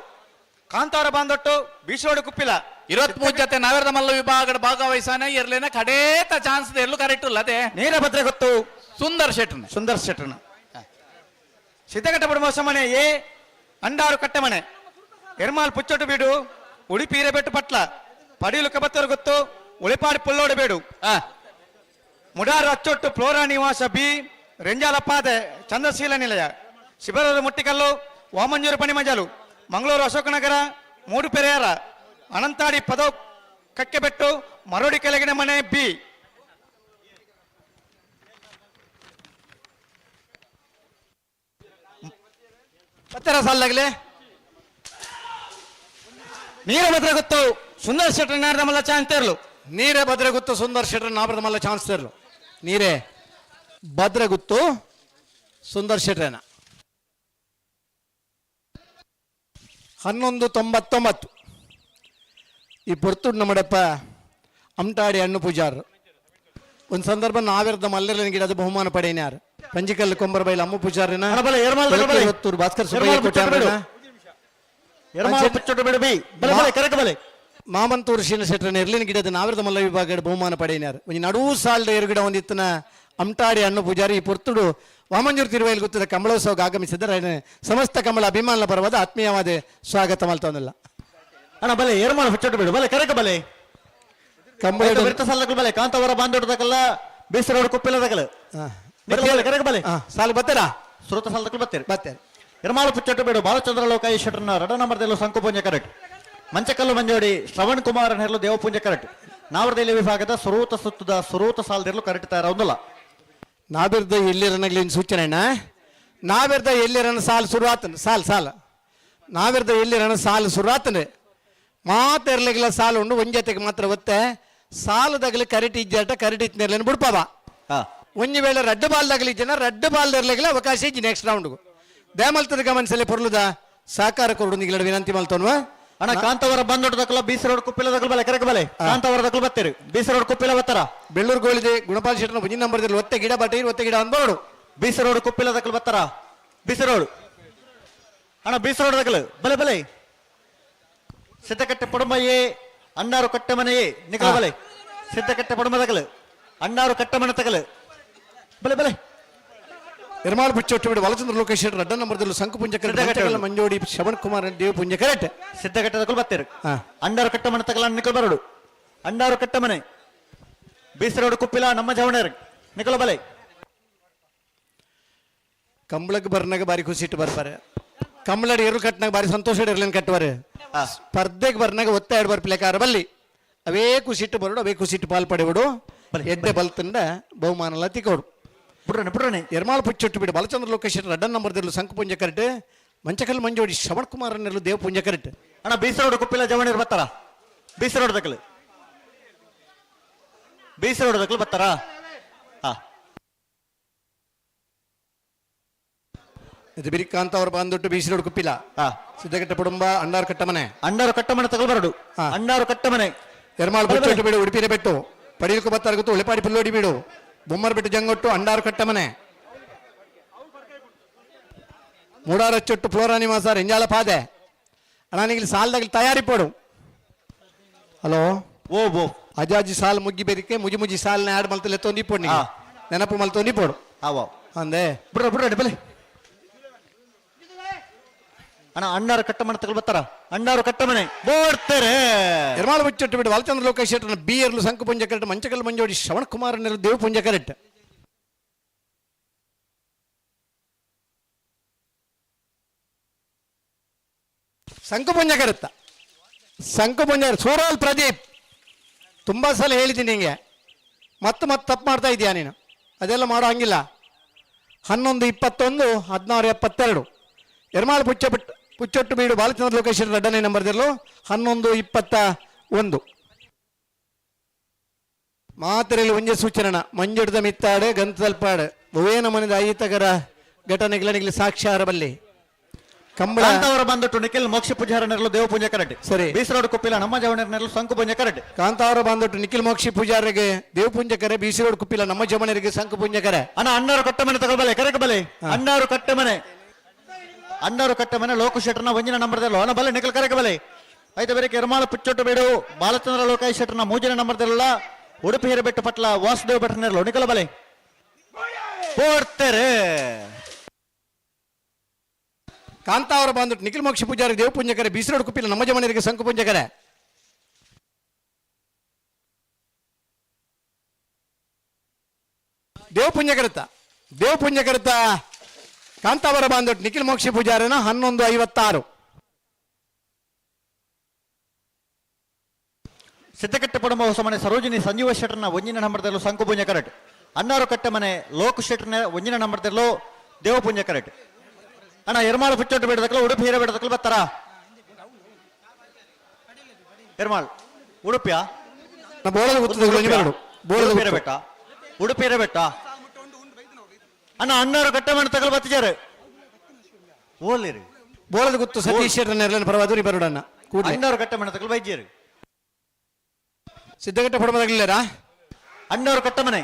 Speaker 17: ಕಾಂತಾರ ಬಾಂದೊಟ್ಟು ಬೀಸೋಡು ಕುಪ್ಪಿಲ.
Speaker 16: 23 ಜೊತೆ ನಾವೇರದ ಮಲ್ಲ ವಿಭಾಗದ ಭಾಗವಹಿಸಾನ ಎರ್ಲೇನ ಕಡೇತ ಚಾನ್ಸ್ ಎಲ್ಲೂ ಕರೆಕ್ಟ್ ಇಲ್ಲ ಅದೇ.
Speaker 17: ನೀರಭದ್ರ ಗೊತ್ತು.
Speaker 16: ಸುಂದರ್ ಶೆಟ್ರನ.
Speaker 17: ಸುಂದರ್ ಶೆಟ್ರನ. ಸಿದ್ಧಘಟ್ಟ ಮನೆ ಎ ಅಂಡಾರು ಕಟ್ಟಮನೆ ಎರ್ಮಾಲ್ ಪುಚ್ಚೊಟ್ಟು ಬೀಡು ಉಡುಪಿ ಹಿರೇಬೆಟ್ಟು ಪಟ್ಲ ಪಡಿಲು ಕಬತ್ತರು ಗೊತ್ತು ಉಳಿಪಾಡಿ ಪುಲ್ಲೋಡು ಬೇಡು ಮುಡಾರು ಅಚ್ಚೊಟ್ಟು ಫ್ಲೋರಾ ನಿವಾಸ ಬಿ ರೆಂಜಾಲಪ್ಪಾದೆ ಚಂದ್ರಶೀಲ ನಿಲಯ ಶಿಬರೂರು ಮುಟ್ಟಿಕಲ್ಲು ವಾಮಂಜೂರು ಪಣಿಮಜಲು ಮಂಗಳೂರು ಅಶೋಕನಗರ ಮೂಡುಪೆರೆಯರ ಅನಂತಾಡಿ ಪದವ್ ಕಕ್ಕೆಬೆಟ್ಟು ಮರೋಡಿ ಕೆಳಗಿನ ಮನೆ ಬಿ. ಪತ್ತರ ಸಾಲಾಗಲೇ ನೀರಭದ್ರ ಗೊತ್ತು ಸುಂದರ್ ಶೆಟ್ಟರ್ ನಾರದ ಮಲ್ಲ ಚಾನ್ಸ್ ತೇರ್ಲು.
Speaker 5: ನೀರೇ ಭದ್ರಗುತ್ತು ಸುಂದರ್ ಶೆಟ್ಟರ್ ನಾರದ ಮಲ್ಲ ಚಾನ್ಸ್ ತೇರ್ಲು. ನೀರೇ ಭದ್ರಗುತ್ತು ಸುಂದರ್ ಶೆಟ್ರೇನ. 11.99. ಈ ಪೊರ್ತುಡ್ ನಮ್ಮಡಪ್ಪ ಅಮ್ಟಾಡಿ ಅಣ್ಣು ಪೂಜಾರ್ ಒಂದು ಸಂದರ್ಭ ನಾವಿರದ ಮಲ್ಲೆರಲಿನ ಗಿಡದ ಬಹುಮಾನ ಪಡೆಯನ್ಯಾರು ಪಂಜಿಕಲ್ಲು ಕೊಂಬರಬೈಲ್ ಅಮ್ಮ ಪೂಜಾರಿನ ಹೊತ್ತೂರು ಭಾಸ್ಕರ್ ಸುಬ್ಬಯ್ಯ ಕೊಟ್ಯಾರನ. ಮಾಮಂತೂರು ಶೀನ ಶೆಟ್ಟರನ ಎರ್ಲಿನ ಗಿಡದ ನಾವಿರದ ಮಲ್ಲ ವಿಭಾಗ ಬಹುಮಾನ ಪಡೆಯನ್ಯಾರು. ಒಂಜಿ ನಡುವು ಸಾಲ್ದ ಎರುಗಿಡ ಒಂದಿತ್ತನ ಅಮ್ಟಾಡಿ ಅಣ್ಣು ಪೂಜಾರಿ ಈ ಪೊರ್ತುಡು ವಾಮಂಜೂರು ತಿರುವೈಲ್ ಗುತ್ತದ ಕಮಲೋತ್ಸವಕ್ಕೆ ಆಗಮಿಸಿದರೆ ಸಮಸ್ತ ಕಮಲ ಅಭಿಮಾನ ಪರವಾದ ಆತ್ಮೀಯವಾದ ಸ್ವಾಗತ ಮಲ್ತೊಂದಿಲ್ಲ.
Speaker 9: ಅಣ್ಣ ಬಲೆ ಏರ್ಮಾಲ್ ಹುಚ್ಚಟ್ಟು ಬಿಡು ಬಲೆ ಕರೆಕ ಬಲೆ
Speaker 5: ಕಂಬಳ
Speaker 9: ಬಲೆ ಕಾಂತವರ ಬಾಂಧವ್ಯದಕಲ್ಲ ಬೇಸರೋಡು ಕುಪ್ಪಿಲ್ಲ ದಕಲ ಕರೆಕ ಬಲೆ
Speaker 5: ಸಾಲು ಬತ್ತೀರಾ
Speaker 9: ಸುರತ ಸಾಲದಕ್ಕೂ ಬತ್ತೀರಿ
Speaker 5: ಬತ್ತೀರಿ.
Speaker 9: ಎರ್ಮಾಳು ಪುಚ್ಚಟ್ಟು ಬೇಡು ಬಾಲಚಂದ್ರ ಲೋಕಾಯಿ ಶೆಟ್ಟರ್ನ ರಡ ನಂಬರ್ದಲ್ಲೂ ಸಂಕುಪುಂಜ ಕರೆಕ್ಟ್ ಮಂಚಕಲ್ಲು ಮಂಜೋಡಿ ಶ್ರವಣ್ ಕುಮಾರ್ ನೆರಳು ದೇವಪುಂಜ ಕರೆಕ್ಟ್ ನಾವರದೆಲೆ ವಿಭಾಗದ ಸುರೂತ ಸುತ್ತದ ಸುರೂತ ಸಾಲದಿರಲು ಕರೆಕ್ಟ್ ತಯಾರ ಒಂದಲ್ಲ.
Speaker 5: ನಾವಿರ್ದ ಎಲ್ಲಿರನಗ್ಲಿನ ಸೂಚನೆ ನಾವಿರ್ದ ಎಲ್ಲಿರನ ಸಾಲು ಶುರುವಾತನ ಸಾಲು ಸಾಲ ನಾವಿರ್ದ ಎಲ್ಲಿರನ ಸಾಲು ಶುರುವಾತನ ಮಾತೆರ್ಲಿಗಿಲ್ಲ ಸಾಲು ಉಂಡು ಒಂಜತೆಗೆ ಮಾತ್ರ ಒತ್ತೆ ಸಾಲದಾಗಲಿ ಕರೆಕ್ಟ್ ಇಜ್ಜಾಟ ಕರೆಕ್ಟ್ ಇತ್ತನೇರ್ಲೇನು ಬಿಡ್ಪಾವ. ಒಂಜಿ ವೇಳೆ ರಡ್ಡು ಬಾಲ್ದಾಗಲಿ ಜನ ರಡ್ಡು ಬಾಲ್ದಿರ್ಲಿಗಿಲ್ಲ ಅವಕಾಶ ಇಜ್ಜಿ ನೆಕ್ಸ್ಟ್ ರೌಂಡ್ಗು ದೇಮಲ್ತದ ಗಮನಿಸಲಿ ಪೊರ್ಲುದ ಸಹಕಾರ ಕೊರಡು ನಿಗಲಡ ವಿನಂತಿ ಮಲ್ತೋನ್ವ.
Speaker 9: ಅಣ್ಣ ಕಾಂತವರ ಬಂದೊಡ್ಡದಕ್ಕಲ್ಲ ಬೀಸಿ ರೋಡ್ ಕುಪ್ಪಿಲ ದಕ್ಕಲ್ ಬಲೆ ಕರೆಕ ಬಲೆ ಕಾಂತವರ ದಕ್ಕಲ್ ಬತ್ತೀರಿ ಬೀಸಿ ರೋಡ್ ಕುಪ್ಪಿಲ ಬತ್ತಾರ.
Speaker 5: ಬೆಳ್ಳೂರು ಗೋಳಿದೆ ಗುಣಪಾಲ್ ಶೆಟ್ಟನ ಒಂಜಿ ನಂಬರ್ ಒತ್ತೆ ಗಿಡ ಬಟ್ಟೆ ಒತ್ತೆ ಗಿಡ ಅಂದ್ಬೋಡು.
Speaker 9: ಬೀಸಿ ರೋಡ್ ಕುಪ್ಪಿಲ ದಕ್ಕಲ್ ಬತ್ತಾರ ಬೀಸಿ ರೋಡ್ ಅಣ್ಣ ಬೀಸಿ ರೋಡ್ ದಕ್ಕಲ್ ಬಲೆ ಬಲೆ ಸಿದ್ದಕಟ್ಟೆ ಪಡುಮಯ್ಯೇ ಅಣ್ಣಾರು ಕಟ್ಟಮನೆಯೇ ನಿಕಲ ಬಲೆ ಸಿದ್ದಕಟ್ಟೆ ಪಡುಮ ದಕ್ಕಲ್ ಅಣ್ಣಾರು ಕಟ್ಟಮನೆ ತಗಲು ಬಲೆ ಬಲೆ.
Speaker 5: ನಿರ್ಮಾಣ ಪುಚ್ಚೊಟ್ಟು ಬಿಡು ಬಾಲಚಂದ್ರ ಲೋಕೇಶ್ ಶೆಟ್ಟರ್ ಅಡ್ಡ ನಂಬರ್ದಲ್ಲಿ ಸಂಕುಪುಂಜ ಕರೆಕ್ಟ್ ಮಂಜೋಡಿ ಶ್ರವಣ್ ಕುಮಾರ್ ದೇವ ಪುಂಜ ಕರೆಕ್ಟ್
Speaker 9: ಸಿದ್ದಘಟ್ಟದ ಬತ್ತೀರಿ ಅಂಡಾರು ಕಟ್ಟಮನೆ ತಗಲ ನಿಕಲ್ ಬರಡು ಅಂಡಾರು ಕಟ್ಟಮನೆ ಬೀಸರೋಡು ಕುಪ್ಪಿಲ ನಮ್ಮ ಜವಣರ್ ನಿಕಲ ಬಲೆ.
Speaker 5: ಕಂಬಳಕ್ಕೆ ಬರ್ನಾಗ ಬಾರಿ ಖುಷಿ ಇಟ್ಟು ಬರ್ತಾರೆ ಕಂಬಳಡಿ ಎರು ಕಟ್ಟನಾಗ ಬಾರಿ ಸಂತೋಷ ಇರ್ಲಿನ ಕಟ್ಟುವರೆ ಸ್ಪರ್ಧೆಗೆ ಬರ್ನಾಗ ಒತ್ತ ಎರಡು ಬರ್ಪಿಲೆಕಾರ ಬಲ್ಲಿ ಅವೇ ಖುಷಿಟ್ಟು ಬರೋಡು ಅವೇ ಖುಷಿಟ್ಟು ಪಾಲ್ ಪಡೆಬಿಡು ಎಡ್ಡೆ ಬಲ್ತಂಡ ಬಹುಮಾನಲ ತಿಕೋಡು
Speaker 9: ಪುಟ್ರನೆ ಪುಟ್ರನೆ.
Speaker 5: ಎರ್ಮಾಲ್ ಪುಚ್ಚೊಟ್ಟು ಬಿಡು ಬಾಲಚಂದ್ರ ಲೋಕೇಶ್ ರಡ್ಡನ್ ನಂಬರ್ದಿರಲು ಸಂಕುಪುಂಜ ಕರೆಕ್ಟ್ ಮಂಚಕಲ್ ಮಂಜೋಡಿ ಶ್ರವಣ್ ಕುಮಾರ್ ನೆರಳು ದೇವಪುಂಜ ಕರೆಕ್ಟ್.
Speaker 9: ಅಣ್ಣ ಬೀಸರೋಡು ಕುಪ್ಪಿಲ ಜವಣೀರ್ ಬತ್ತಾರ ಬೀಸರೋಡು ದಕ್ಕಲು ಬೀಸರೋಡು ದಕ್ಕಲು ಬತ್ತಾರ.
Speaker 5: ಇದು ಬಿರಿಕಾಂತ ಅವರು ಬಂದ್ಬಿಟ್ಟು ಬೀಸರೋಡು ಕುಪ್ಪಿಲ ಸಿದ್ದಘಟ್ಟ ಕುಟುಂಬ ಅಂಡಾರು ಕಟ್ಟಮನೆ
Speaker 9: ಅಂಡಾರು ಕಟ್ಟಮನೆ ತಗಲ್ ಬರಡು ಅಂಡಾರು ಕಟ್ಟಮನೆ
Speaker 5: ಎರ್ಮಾಲ್ ಪುಚ್ಚೊಟ್ಟು ಬಿಡು ಉಡುಪಿನ ಬೆಟ್ಟು ಪಡೀಲ್ಕು ಬತ್ತಾರ ಗೊತ್ತು ಉಳಿಪಾಡಿ ಪುಲ್ಲೋಡಿ ಬೀಡು ಬೊಮ್ಮರ್ ಬಿಟ್ಟು ಜಂಗೊಟ್ಟು ಅಂಡಾರು ಕಟ್ಟಮನೆ ಮೂಡಾರಚ್ಚೊಟ್ಟು ಫ್ಲೋರಾ ನಿವಾಸ ರೆಂಜಾಲ ಪಾದೆ ಅಣ್ಣ ಇಲ್ಲಿ ಸಾಲದಾಗಲಿ ತಯಾರಿ ಪೋಡು. ಹಲೋ
Speaker 9: ಓ ಬೋ
Speaker 5: ಅಜಾಜಿ ಸಾಲ್ ಮುಗ್ಗಿ ಬೇರಿಕೆ ಮುಜಿ ಮುಜಿ ಸಾಲ್ನ ಆಡ್ ಮಲ್ತಲೆ ತೊಂದಿ ಪೋಡು ನೆನಪು ಮಲ್ತೊಂದಿ ಪೋಡು ಅಂದೆ
Speaker 9: ಬಿಡ್ರ ಬಿಡ್ರ ಬಲೆ ಅಣ್ಣ ಅಣ್ಣಾರು ಕಟ್ಟಮನೆ ತಗಲ್ ಬತ್ತಾರ ಅಣ್ಣಾರು ಕಟ್ಟಮನೆ ಬೋಡ್ತಾರೆ.
Speaker 5: ನಿರ್ಮಾಣ ಮುಚ್ಚೊಟ್ಟು ಬಿಡು ಬಾಲಚಂದ್ರ ಲೋಕೇಶ್ ಶೆಟ್ಟರ್ನ ಬಿ ಎರ್ಲು ಸಂಕುಪುಂಜ ಕರೆಕ್ಟ್ ಮಂಚಕಲ್ ಮಂಜೋಡಿ ಶ್ರವಣ್ ಕುಮಾರ್ ನೆರಳು ದೇವಪುಂಜ ಕರೆಕ್ಟ್. ಸಂಕುಪುಂಜ ಕರೆಕ್ತ ಸಂಕುಪುಂಜ ಸೂರಾಲ್ ಪ್ರದೀಪ್ ತುಂಬ ಸಲ ಹೇಳಿದ್ದೀನಿ ನಿಂಗೆ ಮತ್ತೆ ಮತ್ತೆ ತಪ್ಪು ಮಾಡ್ತಾ ಇದೀಯಾ ನೀನು ಅದೆಲ್ಲ ಮಾಡೋ ಹಂಗಿಲ್ಲ. 11.21 16.72 ಎರ್ಮಾಳು ಪುಚ್ಚೊಟ್ಟು ಬೀಡು ಬಾಲಚಂದ್ರ ಲೋಕೇಶ್ ರಡ್ಡನೇ ನಂಬರ್ದಿರಲು 11.21. ಮಾತ್ರೆಯಲ್ಲಿ ಒಂಜೆ ಸೂಚನೆ ಮಂಜುಡ್ದ ಮಿತ್ತಾಡು ಗಂತಲ್ಪಾಡು ಒವೇ ನಮನಿದ ಐತಗರ ಘಟನೆಗಳ ಸಾಕ್ಷ್ಯಾರ ಬಲ್ಲಿ. ಕಂಬಳ
Speaker 9: ಕಾಂತಾವರ ಬಂದಟ್ಟು ನಿಖಿಲ್ ಮೋಕ್ಷ ಪೂಜಾರ ನೆರಳು ದೇವಪೂಜೆ ಕರಟ್.
Speaker 5: ಸರಿ.
Speaker 9: ಬೀಸರೋಡ್ ಕುಪ್ಪಿಲ ನಮ್ಮ ಜವಣರ ನೆರಳು ಶಂಕು ಪೂಂಜ ಕರಟ್.
Speaker 5: ಕಾಂತಾವರ ಬಾಂಧಟ್ಟು ನಿಖಿಲ್ ಮೋಕ್ಷಿ ಪೂಜಾರಿಗೆ ದೇವಪುಂಜಕರೆ, ಬಿಸಿ ರೋಡ್ ಕುಪ್ಪಿಲ ನಮ್ಮ ಜಮಣರಿಗೆ ಶಂಕು ಪುಂಜಕರೆ.
Speaker 9: ಅಣ್ಣ, ಅಣ್ಣಾರು ಕಟ್ಟ ಮನೆ ತಗೊಳ್ಬಲೆ, ಕರೆಕ್ ಬಲೆ. ಅಣ್ಣಾರು ಕಟ್ಟೆ ಮನೆ, ಅಣ್ಣಾರು ಕಟ್ಟೆ ಮನೆ ಲೋಕ ಶೆಟ್ಟರ್ನ ಒಂಜಿನ ನಂಬರ್ದಲ್ಲೋ. ಅಣ್ಣ ಬಲೆ, ನಿಖಿಲ್ ಕರೆಕ್ ಬಲೆ. ಐತ ಬೇರೆ ಕೆರಮಾಳ ಪಿಚ್ಚೊಟ್ಟು ಬೇಡು ಬಾಲಚಂದ್ರ ಲೋಕಾಯಿ ಶೆಟ್ಟರ್ನ ಮೂಜಿನ ನಂಬರ್ದಲ್ಲ. ಉಡುಪಿ ಹಿರಬೆಟ್ಟು ಪಟ್ಲ ವಾಸುದೇವ ಭಟ್ರನೆರಳು ನಿಖಿಲ ಬಲೆ ಪೋಡ್ತಾರೆ.
Speaker 5: ಕಾಂತಾವರ ಬಾಂಧಟ್ಟು ನಿಖಿಲ್ ಮೋಕ್ಷ ಪೂಜಾರಿ ದೇವಪುಂಜಕರೆ, ಬಿಸಿ ರೋಡ್ ಕುಪ್ಪಿಲ ನಮ್ಮ ಜಮಣರಿಗೆ ಶಂಕು ಪುಂಜಕರೆ. ದೇವಪುಂಜಕರತ ದೇವಪುಂಜಕರತ ಕಾಂತಾವರ ಬಾಂಧಟ್ಟು ನಿಖಿಲ್ ಮೋಕ್ಷ ಪೂಜಾರಿನ 11:56.
Speaker 9: ಸಿದ್ದಕಟ್ಟೆ ಪಡಂಬ ಹೊಸಮನೆ ಸರೋಜಿನಿ ಸಂಜೀವ ಶೆಟ್ಟರ್ನ ಒಂಜಿನ ನಂಬರ್ದಲ್ಲೂ ಶಂಕು ಪೂಂಜ ಕರೆಕ್ಟ್. ಅಣ್ಣಾರು ಕಟ್ಟೆ ಮನೆ ಲೋಕ ಶೆಟ್ಟರ್ನ ಒಂಜಿನ ನಂಬರ್ದಲ್ಲೂ ದೇವಪುಂಜ ಕರೆಕ್ಟ್. ಅಣ್ಣ, ಎರ್ಮಾಳು ಪುಚ್ಚೊಟ್ಟು ಬೇಡದಕ್ಕಲ್ಲ, ಉಡುಪಿ ಹೀರ ಬೇಡದಕ್ಕಲ್ಲ ಬರ್ತಾರ? ಎರ್ಮಾಳ್ ಉಡುಪಿಯ
Speaker 5: ಬೋಳದ ಗುತ್ತದ ಒಂಜಿ ಬರಡು. ಬೋಳದ
Speaker 9: ಉಡುಪಿ ಬೆಟ್ಟ, ಉಡುಪಿ ಹಿರಬೆಟ್ಟ. ಅಣ್ಣ, ಅಣ್ಣಾರು ಕಟ್ಟೆ ಮನೆ ತಗಲ್ ಬತ್ತಿಜಾರೆ ಓಲಿರಿ.
Speaker 5: ಬೋಳದ ಗುತ್ತು ಸತೀಶ್ ಶೆಟ್ಟರ್ನ ನೆರಳಿನ ಪರವಾದೂರಿ ಬರಡಣ್ಣ ಕೂಡಲೇ.
Speaker 9: ಅಣ್ಣಾರು ಕಟ್ಟೆ ಮನೆ ತಗಲ್ ಬೈಜೇರಿ.
Speaker 5: ಸಿದ್ದಘಟ್ಟ ಪಡಮದಾಗಲಿಲ್ಲರಾ?
Speaker 9: ಅಣ್ಣಾರು ಕಟ್ಟೆ ಮನೆ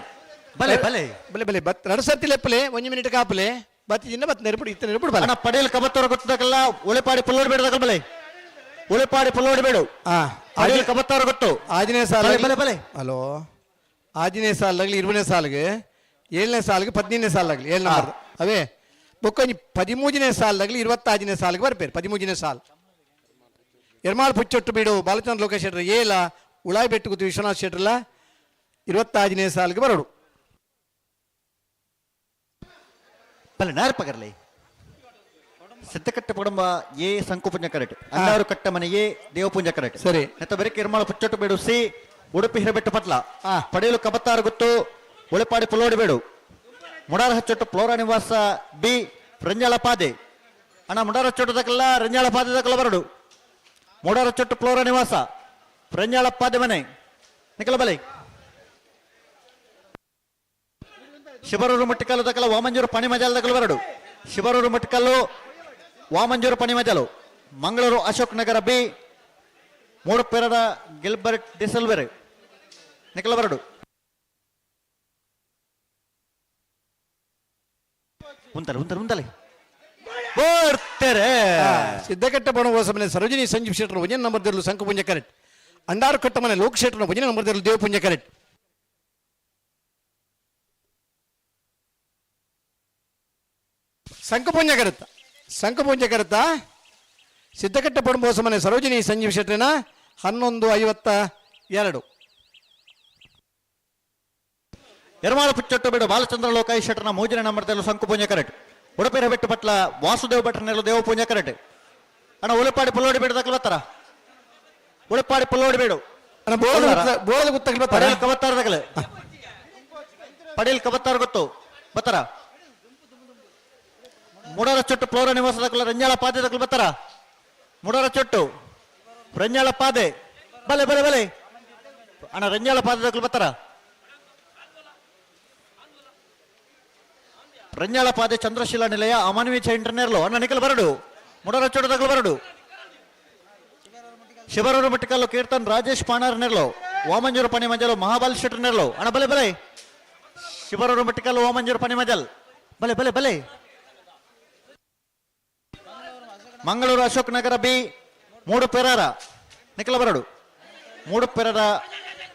Speaker 9: ಬಲೆ ಬಲೆ
Speaker 5: ಬಲೆ ಬಲೆ ಬತ್ ರಡು ಸರ್ತಿ ಲೆಪ್ಪಲೆ, ಒಂಜಿ ಮಿನಿಟ್ ಕಾಪಲೆ ಬತ್ತಿ ಜಿನ್ನ ಬತ್ ನೆರಪುಡು ಇತ್ತ ನೆರಪುಡು ಬಲ.
Speaker 9: ಅಣ್ಣ, ಪಡೇಲ್ ಕಬತ್ತವರ ಗೊತ್ತದಕ್ಕಲ್ಲ, ಉಳಿಪಾಡಿ ಪುಲ್ಲೋಡಿ ಬೇಡದಕ್ಕಲ್ಲ ಬಲೆ, ಉಳಿಪಾಡಿ ಪುಲ್ಲೋಡಿ ಬೇಡು. ಪಡೇಲ್ ಕಬತ್ತವರ ಗೊತ್ತು.
Speaker 5: ಆಜನೇ ಸಾಲ
Speaker 9: ಬಲೆ, ಬಲೆ, ಬಲೆ.
Speaker 5: ಹಲೋ, ಆಜನೇ ಸಾಲಾಗಲಿ, ಇರುವನೇ ಸಾಲಿಗೆ, ಏಳನೇ ಸಾಲಿಗೆ, ಪದಿನೈದನೇ ಸಾಲಾಗಲಿ, ಏಳು ನಂಬರ್ ಅವೇ ಬೊಕ್ಕೊಂಜಿ ಪದಿಮೂಜನೇ ಸಾಲಾಗಲಿ, ಇರುವತ್ತಾಜನೇ ಸಾಲಿಗೆ ಬರ್ಪೇರು. ಪದಿಮೂಜನೇ ಸಾಲ್ ಎರ್ಮಾಳ್ ಪುಚ್ಚೊಟ್ಟು ಬೀಡು ಬಾಲಚಂದ್ರ ಲೋಕೇಶ್ ಶೆಟ್ಟರ್ ಏಲ, ಉಳಾಯಿ ಬೆಟ್ಟು ಗುತ್ತು ವಿಶ್ವನಾಥ್ ಶೆಟ್ಟರ್ಲ ಇರುವತ್ತಾಜನೇ ಸಾಲಿಗೆ ಬರೋಡು.
Speaker 9: ಬಲೆ ನಾರ್ ಪಗರ್ಲಿ. ಸಿದ್ದಕಟ್ಟೆ ಪಡಂಬ ಎ ಸಂಕುಪುಂಜ ಕರೆಕ್ಟ್. ಅಣ್ಣಾರು ಕಟ್ಟ ಮನೆ ಎ ದೇವಪುಂಜ ಕರೆಕ್ಟ್.
Speaker 5: ಸರಿ.
Speaker 9: ನೆತ್ತ ಬರೀ ಕಿರ್ಮಾಳ ಪುಚ್ಚೊಟ್ಟು ಬೇಡು ಸಿ, ಉಡುಪಿ ಹಿರಬೆಟ್ಟು ಪಟ್ಲ ಪಡೆಯಲು ಕಬತ್ತಾರು ಗೊತ್ತು, ಉಳಿಪಾಡಿ ಪುಲ್ಲೋಡಿ ಬೇಡು, ಮುಡಾರ ಹಚ್ಚೊಟ್ಟು ಫ್ಲೋರಾ ನಿವಾಸ ಬಿ, ರಂಜಾಳ ಪಾದೆ. ಅಣ್ಣ, ಮುಡಾರ ಹಚ್ಚೊಟ್ಟು ದಕ್ಕಲ್ಲ, ರಂಜಾಳ ಪಾದೆ ದಕ್ಕಲ್ಲ ಬರಡು. ಮುಡಾರ ಹಚ್ಚೊಟ್ಟು ಫ್ಲೋರಾ ನಿವಾಸ ರಂಜಾಳ ಪಾದೆ ಮನೆ ನಿಖಲ ಬಲೆ. ಶಿಬರೂರು ಮುಟ್ಟಿಕಲ್ಲು ದಕ್ಕಲ ವಾಮಂಜೂರು ಪಣಿ ಮಜಾಲ ದಕ್ಕಲು ಬರಡು. ಶಿಬರೂರು ಮುಟ್ಟಿಕಲ್ಲು ವಾಮಂಜೂರು ಪಣಿ ಮಜಾಲು. ಮಂಗಳೂರು ಅಶೋಕ್ ನಗರ ಬಿ, ಮೂಡುಪೆರದ ಗಿಲ್ಬರ್ಟ್ ಡಿಸಲ್ವೆರ್ ನಿಖಲ ಬರಡು. ಉಂತಲೆ ಉಂತಲೆ ಉಂತಲೆ ಬರ್ತಾರೆ.
Speaker 5: ಸಿದ್ದಕಟ್ಟೆ ಬಣ ಮನೆ ಸರೋಜಿನಿ ಸಂಜೀವ್ ಶೆಟ್ಟರ್ ಒಂಜನೇ ನಂಬರ್ ದಿರಲು ಶಂಕುಪುಂಜ ಕರೆಕ್ಟ್. ಅಂಡಾರು ಕಟ್ಟ ಮನೆ ಲೋಕ ಶೆಟ್ಟರ್ ಒಂಜನೇ ನಂಬರ್ ದಿರಲು ದೇವಪುಂಜ ಕರೆಕ್ಟ್. ಶಂಕುಪುಂಜ ಕರೆತ್ತ ಶಂಕುಪುಂಜ ಕರೆತ್ತ ಸಿದ್ದಕಟ್ಟೆ ಪಡಂಬೋಸ ಮನೆ ಸರೋಜಿನಿ ಸಂಜೀವ್ ಶೆಟ್ಟರ್ನ 11:52.
Speaker 9: ಎರ್ಮಾಳ ಪುಚ್ಚೊಟ್ಟು ಬೇಡು ಬಾಲಚಂದ್ರ ಲೋಕಾಯಿ ಶೆಟ್ಟರ್ನ ಮೂಜಿನ ನಂಬರ್ದಲ್ಲೂ ಶಂಕುಪುಂಜ ಕರೆಕ್ಟ್. ಉಡುಪಿ ಬೆಟ್ಟು ಪಟ್ಲ ವಾಸುದೇವ ಭಟ್ರನೆಲ್ಲ ದೇವಪೂಂಜ ಕರೆಕ್ಟ್. ಅಣ್ಣ, ಉಳಿಪಾಡಿ ಪುಲ್ಲೋಡಿ ಬೇಡ ದಕ್ಕಲ್ ಬರ್ತಾರ? ಉಳಿಪಾಡಿ ಪುಲ್ಲೋಡಿ ಬೇಡು.
Speaker 5: ಅಣ್ಣ, ಬೋಳದ ಗುತ್ತಗಲ್ ಬರ್ತಾರ?
Speaker 9: ಪಡೇಲ್ ಕಬತ್ತಾರ ದಕ್ಕಲೆ, ಪಡೇಲ್ ಕಬತ್ತಾರ ಗೊತ್ತು ಬರ್ತಾರ? ಮುಡಾರ ಚೊಟ್ಟು ಫ್ಲೋರ ನಿವಾಸ ದಕ್ಕಲ ರಂಜಾಳ ಪಾದೆ ದಕ್ಕಲ್ ಬರ್ತಾರ? ಮುಡಾರ ಚೊಟ್ಟು ರಂಜಾಳ ಪಾದೆ ಬಲೆ ಬಲೆ ಬಲೆ. ಅಣ್ಣ, ರಂಜಾಳ ಪಾದೆ ದಕ್ಕಲ್ ಬರ್ತಾರ? ರಂಜಾಳ ಪಾದೆ ಚಂದ್ರಶಿಲಾ ನಿಲಯ ಅಮಾನವಿ ಚೈಂಟರ್ನೇರ್ಲು. ಅಣ್ಣ ನಿಖಲ್ ಬರಡು. ಮುಡಾರ ಚೊಟ್ಟು ದಕ್ಕಲ್ ಬರಡು. ಶಿಬರೂರು ಮಟ್ಟಿಕಲ್ಲು ಕೀರ್ತನ್ ರಾಜೇಶ್ ಪಾಣಾರ್ ನೆರ್ಲು, ವಾಮಂಜೂರು ಪಣಿ ಮಂಜಲು ಮಹಾಬಲ್ ಶೆಟ್ಟರ್ ನೆರ್ಲು. ಅಣ್ಣ ಬಲೆ ಬಲೆ. ಶಿಬರೂರು ಮಟ್ಟಿಕಲ್ಲು ವಾಮಂಜೂರು ಪಣಿ ಮಂಜಲ್ ಬಲೆ ಬಲೆ ಬಲೆ. ಮಂಗಳೂರು ಅಶೋಕ್ ನಗರ ಬಿ, ಮೂಡು ಪೆರಾರ ನಿಖಲ ಬರಡು. ಮೂಡು ಪೆರಾರ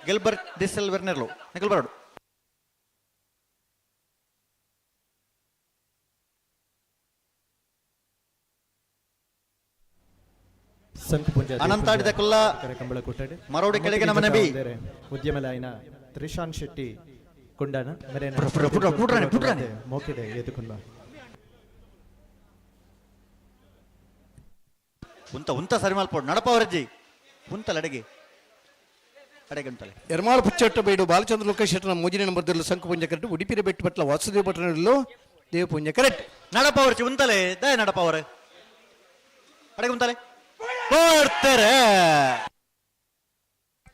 Speaker 9: ಗಿಲ್ಬರ್ಟ್ ಡಿಸೆಲ್ ವೆರ್ನೆರ್ಲು ನಿಖಲ್ ಬರಡು.
Speaker 14: ಸಂಕುಪುಂಜ
Speaker 9: ಅನಂತಾಡಿದ ಕುಲ್ಲ
Speaker 14: ಕಂಬಳ ಕೊಟ್ಟಡೆ
Speaker 9: ಮರೋಡಿ ಕೆಳಗಿನ ಮನೆ ಬಿ.
Speaker 14: ಉದ್ಯಮಲಾಯಿನ ತ್ರಿಶಾನ್ ಶೆಟ್ಟಿ ಕೊಂಡಾನ ಮರೇನ
Speaker 9: ಪುಟ್ರ, ಪುಟ್ರ, ಪುಟ್ರಾಣಿ, ಪುಟ್ರಾಣಿ.
Speaker 14: ಮೋಕಿದೆ ಎದುಕುಲ್ಲ.
Speaker 9: ಉಂತ ಉಂತ ಸರಿ ಮಲ್ಪೋಡು ನಡಪ ಅವರಜ್ಜಿ ಉಂತಲ್ಲ ಅಡಗೆ ಅಡಗೆ ಉಂತಲೆ.
Speaker 5: ಎರ್ಮಾಳು ಪುಚ್ಚೊಟ್ಟು ಬೈಡು ಬಾಲಚಂದ್ರ ಲೋಕೇಶ್ ಶೆಟ್ಟರ್ನ ಮೂಜಿನ ನಂಬರ್ ದಿರಲು ಶಂಕುಪುಂಜ ಕರೆಕ್ಟ್. ಉಡುಪಿರ ಬೆಟ್ಟು ಪಟ್ಲ ವಾಸುದೇವ ಭಟ್ರನೆರಲು ದೇವಪುಂಜ ಕರೆಕ್ಟ್.
Speaker 9: ನಡಪ ಅವರಜ್ಜಿ ಉಂತಲೆ ದಯ ನಡಪ ಅವರೇ ಅಡಗೆ ಉಂತಲೆ ಬರ್ತಾರೆ.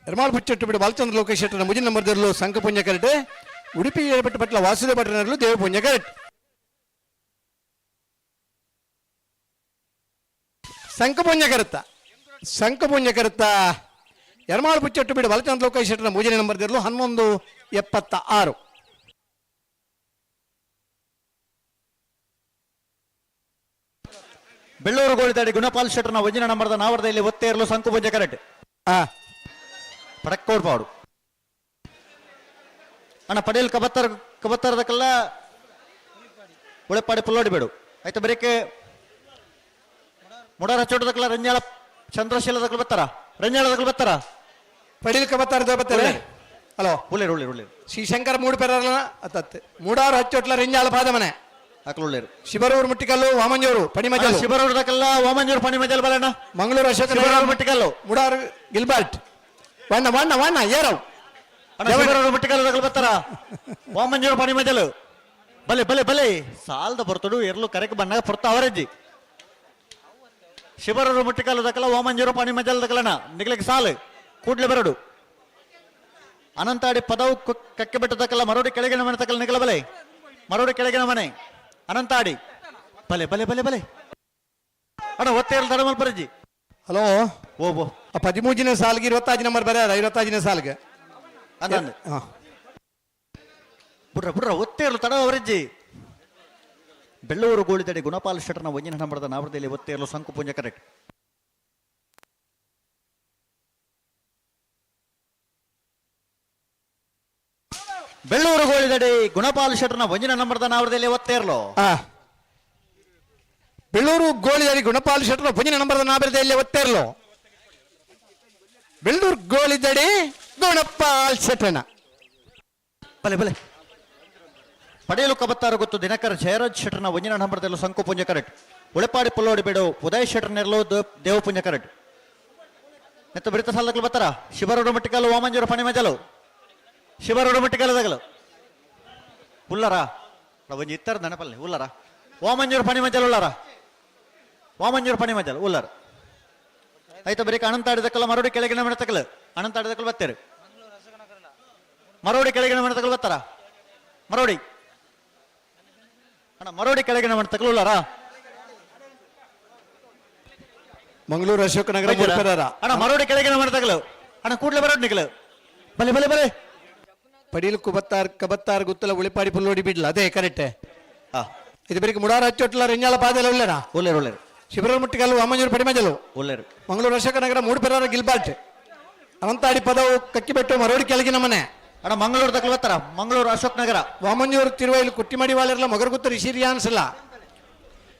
Speaker 5: ಎರ್ಮಾಳು ಪುಚ್ಚೊಟ್ಟು ಬಿಡು ಬಾಲಚಂದ್ರ ಲೋಕೇಶ್ ಶೆಟ್ಟರ್ನ ಮುಜಿನ ನಂಬರ್ ದಿರಲು ಶಂಕುಪುಂಜ ಕರೆಕ್ಟ್. ಉಡುಪಿ ಬೆಟ್ಟು ಪಟ್ಲ ವಾಸುದೇವ ಭಟ್ರನೆರಲು ದೇವಪುಂಜ ಕರೆಕ್ಟ್. ಸಂಕಪುಂಜ ಕರುತ್ತ ಸಂಕಪುಂಜ ಕರುತ್ತ ಎರ್ಮಾಳು ಪುಚ್ಚೊಟ್ಟು ಬಿಡು ಬಲಚಂದ್ರ ಲೋಕೇಶ್ ಶೆಟ್ಟರ ಮೂಜನೇ ನಂಬರ್ ದಿರಲು 11:76.
Speaker 9: ಬೆಳ್ಳೂರು ಗೋಳಿದಾಡಿ ಗುಣಪಾಲ್ ಶೆಟ್ಟರ್ನ ಒಂಜಿನ ನಂಬರ್ದ ನಾವರದಲ್ಲಿ ಒತ್ತೇ ಇರಲು ಸಂಕುಪುಂಜ ಕರೆಕ್ಟ್. ಪಡಕ್ಕೋಡ್ ಪಾಡು ಅಣ್ಣ ಪಡೇಲ್ ಕಬತ್ತಾರ ಕಬತ್ತಾರದಕ್ಕೆಲ್ಲ ಉಳೆಪಾಡಿ ಪುಲ್ಲೋಡಿ ಬೇಡು ಆಯ್ತು ಬರೀಕೆ ಮುಡಾರ ಚೋಟದಕ್ಕೆಲ್ಲ ರಂಜಾಳ ಚಂದ್ರಶೀಲದಕ್ಕಲು ಬರ್ತಾರ ರಂಜಾಳದಕ್ಕಲು ಬರ್ತಾರ
Speaker 5: ಪಡೀಲ್ ಕಬತ್ತಾರ ಬರ್ತಾರೆ ಹಲೋ
Speaker 9: ಉಳ್ಳೇರು ಉಳ್ಳೇರು ಉಳ್ಳೇರು
Speaker 5: ಶ್ರೀಶಂಕರ ಮೂಡು ಪೆರಲ್ಲ ಅತ್ತತ್ತು ಮೂಡಾರು ಹಚ್ಚೊಟ್ಲ ರಿಂಜಾಳ ಪಾದಮನೆ
Speaker 9: ಹಾಕಲು
Speaker 5: ಶಿಬರೂರು ಮುಟ್ಟಿಕಲ್ಲು ವಾಮಂಜೂರು ಪಣಿಮಜಲು
Speaker 9: ಶಿಬರೂರು ದಕಲ್ಲ ವಾಮಂಜೂರು ಪಣಿಮಜಲ್ ಬಲಣ್ಣ
Speaker 5: ಮಂಗಳೂರು ಅಶೋಕ
Speaker 9: ಶಿಬರೂರು ಮುಟ್ಟಿಕಲ್ಲು
Speaker 5: ಮುಡಾರು ಗಿಲ್ಬರ್ಟ್ ವಣ್ಣ ವಣ್ಣ ವಣ್ಣ ಏರವ್
Speaker 9: ಶಿಬರೂರು ಮುಟ್ಟಿಕಲ್ಲು ದಕಲು ಬರ್ತಾರ ವಾಮಂಜೂರು ಪಣಿಮಜಲು ಬಲೆ ಬಲೆ ಬಲೆ ಸಾಲದ ಬರ್ತಡು ಎರ್ಲು ಕರೆಕ್ ಬನ್ನಾಗ ಪೊರ್ತ ಅವರಜ್ಜಿ ಶಿಬರೂರು ಮುಟ್ಟಿಕಲ್ಲು ದಕಲ ವಾಮಂಜೂರು ಪಣಿಮಜಲ್ ದಕಲಣ ನಿಗ್ಲಿಕ್ಕೆ ಸಾಲು ಕೂಡ್ಲೆ ಬರಡು ಅನಂತಾಡಿ ಪದವು ಕಕ್ಕೆ ಬೆಟ್ಟ ತಕಲ್ಲ ಮರೋಡಿ ಕೆಳಗಿನ ಮನೆ ತಕಲ ನಿಗಲ ಬಲೆ ಮರೋಡಿ ಕೆಳಗಿನ ಮನೆ ಅನಂತಾಡಿ ಬಲೆ ಬಲೆ ಬಲೆ ಬಲೆ ಅಣ್ಣ ಒತ್ತೆ ಇರಲು ತಡಮಲ್ ಪರಜಿ
Speaker 5: ಹಲೋ
Speaker 9: ಓ ಬೋ
Speaker 5: 13ನೇ ಸಾಲ್ಗೆ 25 ನಂಬರ್ ಬರ 25ನೇ ಸಾಲ್ಗೆ
Speaker 9: ಅಂದ ಬುಡ್ರ ಬುಡ್ರ ಒತ್ತೆ ಇರಲು ತಡ ಅವರಜ್ಜಿ ಬೆಳ್ಳೂರು ಗೋಳಿದಡಿ ಗುಣಪಾಲ್ ಶೆಟ್ಟರ್ನ ಒಂಜಿನ ನಂಬರದ ನಾವರದಲ್ಲಿ ಒತ್ತೆ ಇರಲು ಸಂಕುಪುಂಜ ಕರೆಕ್ಟ್. ಬೆಳ್ಳೂರು ಗೋಳಿದಡಿ ಗುಣಪಾಲ್ ಶೆಟ್ಟರ್ನ ಒಂಜಿನ ನಂಬರದ ನಾವರದಲ್ಲಿ ಒತ್ತೆ ಇರಲು
Speaker 5: ಬೆಳ್ಳೂರು ಗೋಳಿದಡಿ ಗುಣಪಾಲ್ ಶೆಟ್ಟರ್ನ ಒಂಜಿನ ನಂಬರದ ನಾವರದಲ್ಲಿ ಒತ್ತೆ ಇರಲು ಬೆಳ್ಳೂರು ಗೋಳಿದಡಿ ಗುಣಪಾಲ್ ಶೆಟ್ಟರ್ನ
Speaker 9: ಬಲೆ ಬಲೆ ಪಡೆಯಲು ಕಬತ್ತಾರ ಗೊತ್ತು ದಿನಕರ ಜಯರಾಜ್ ಶೆಟ್ಟರ್ನ ಒಂಜಿನ ನಂಬರದಲ್ಲೂ ಸಂಕುಪುಂಜ ಕರೆಕ್ಟ್. ಉಳೆಪಾಡಿ ಪುಲ್ಲೋಡಿ ಬೇಡು ಉದಯ್ ಶೆಟ್ಟರ್ನೆರಲು ದೇವಪುಂಜ ಕರೆಕ್ಟ್. ನೆತ್ತ ಬಿಡಿತ ಸಾಲಕ್ಕಲು ಬರ್ತಾರ ಶಿಬರೋಡು ಮಟ್ಟಿಕಲ್ಲು ವಾಮಂಜೂರು ಪಣಿಮಜಲು ಶಿಬರೋಡು ಮಟ್ಟಿಕಲ್ಲು ತಗಲು ಉಲ್ಲರ ಒಂಜಿ ಇತ್ತರ ನೆನಪಲ್ಲಿ ಉಲ್ಲರ ವಾಮಂಜೂರು ಪಣಿಮಜಲು ಉಳ್ಳಾರ ವಾಮಂಜೂರು ಪಣಿಮಜಲು ಉಲ್ಲರ ಆಯ್ತು ಬರೀ ಅನಂತಾಡಿದಕ್ಕಲ್ಲ ಮರೋಡಿ ಕೆಳಗಿನ ಮನೆ ತಕಲು ಅನಂತಾಡಿದಕ್ಕಲು ಬರ್ತಾರೆ ಮರೋಡಿ ಕೆಳಗಿನ ಮನೆ ತಕಲು ಬರ್ತಾರ ಮರೋಡಿ ಅಣ್ಣ ಮರೋಡಿ ಕೆಳಗಿನ ಮನೆ ತಕಲು ಉಳ್ಳಾರ
Speaker 5: ಮಂಗಳೂರು ಅಶೋಕ ನಗರ
Speaker 9: ಅಣ್ಣ ಮರೋಡಿ ಕೆಳಗಿನ ಮನೆ ತಗಲು ಅಣ್ಣ ಕೂಡ್ಲೆ ಬರೋಡ್ ನಿಗಲು ಬಲೆ ಬಲೆ ಬಲೆ
Speaker 5: ಪಡೀಲ್ ಕುಬತ್ತಾರ್ ಕಬತ್ತಾರ್ ಗುತ್ತಲ ಉಳಿಪಾಡಿ ಪುಲ್ಲೋಡಿ ಬಿಡ್ಲ ಅದೇ ಕರೆಕ್ಟ್. ಇದು ಬರೀ ಮುಡಾರ ಹಚ್ಚೊಟ್ಲ ರೆಂಜಾಳ ಪಾದೆಲ್ಲ ಉಳ್ಳೇರಾ
Speaker 9: ಉಳ್ಳೇರು ಉಳ್ಳೇರು
Speaker 5: ಶಿಬರೂರು ಮುಟ್ಟಿಕಲ್ಲು ವಾಮಂಜೂರು ಪಡಿಮಜಲು
Speaker 9: ಉಳ್ಳೇರು
Speaker 5: ಮಂಗಳೂರು ಅಶೋಕ ನಗರ ಮೂಡುಪೆರಾರ ಗಿಲ್ಬಾಟ್ ಅನಂತಾಡಿ ಪದವು ಕಕ್ಕಿಬೆಟ್ಟು ಮರೋಡಿ ಕೆಳಗಿನ ಮನೆ
Speaker 9: ಅಣ್ಣ ಮಂಗಳೂರು ತಕಲು ಬರ್ತಾರ ಮಂಗಳೂರು ಅಶೋಕ್ ನಗರ
Speaker 5: ವಾಮಂಜೂರು ತಿರುವೈಲು ಕುಟ್ಟಿಮಡಿ ವಾಳಿರಲ್ಲ ಮಗರಗುತ್ತ ರಿಷಿರಿಯಾನ್ಸಲ್ಲ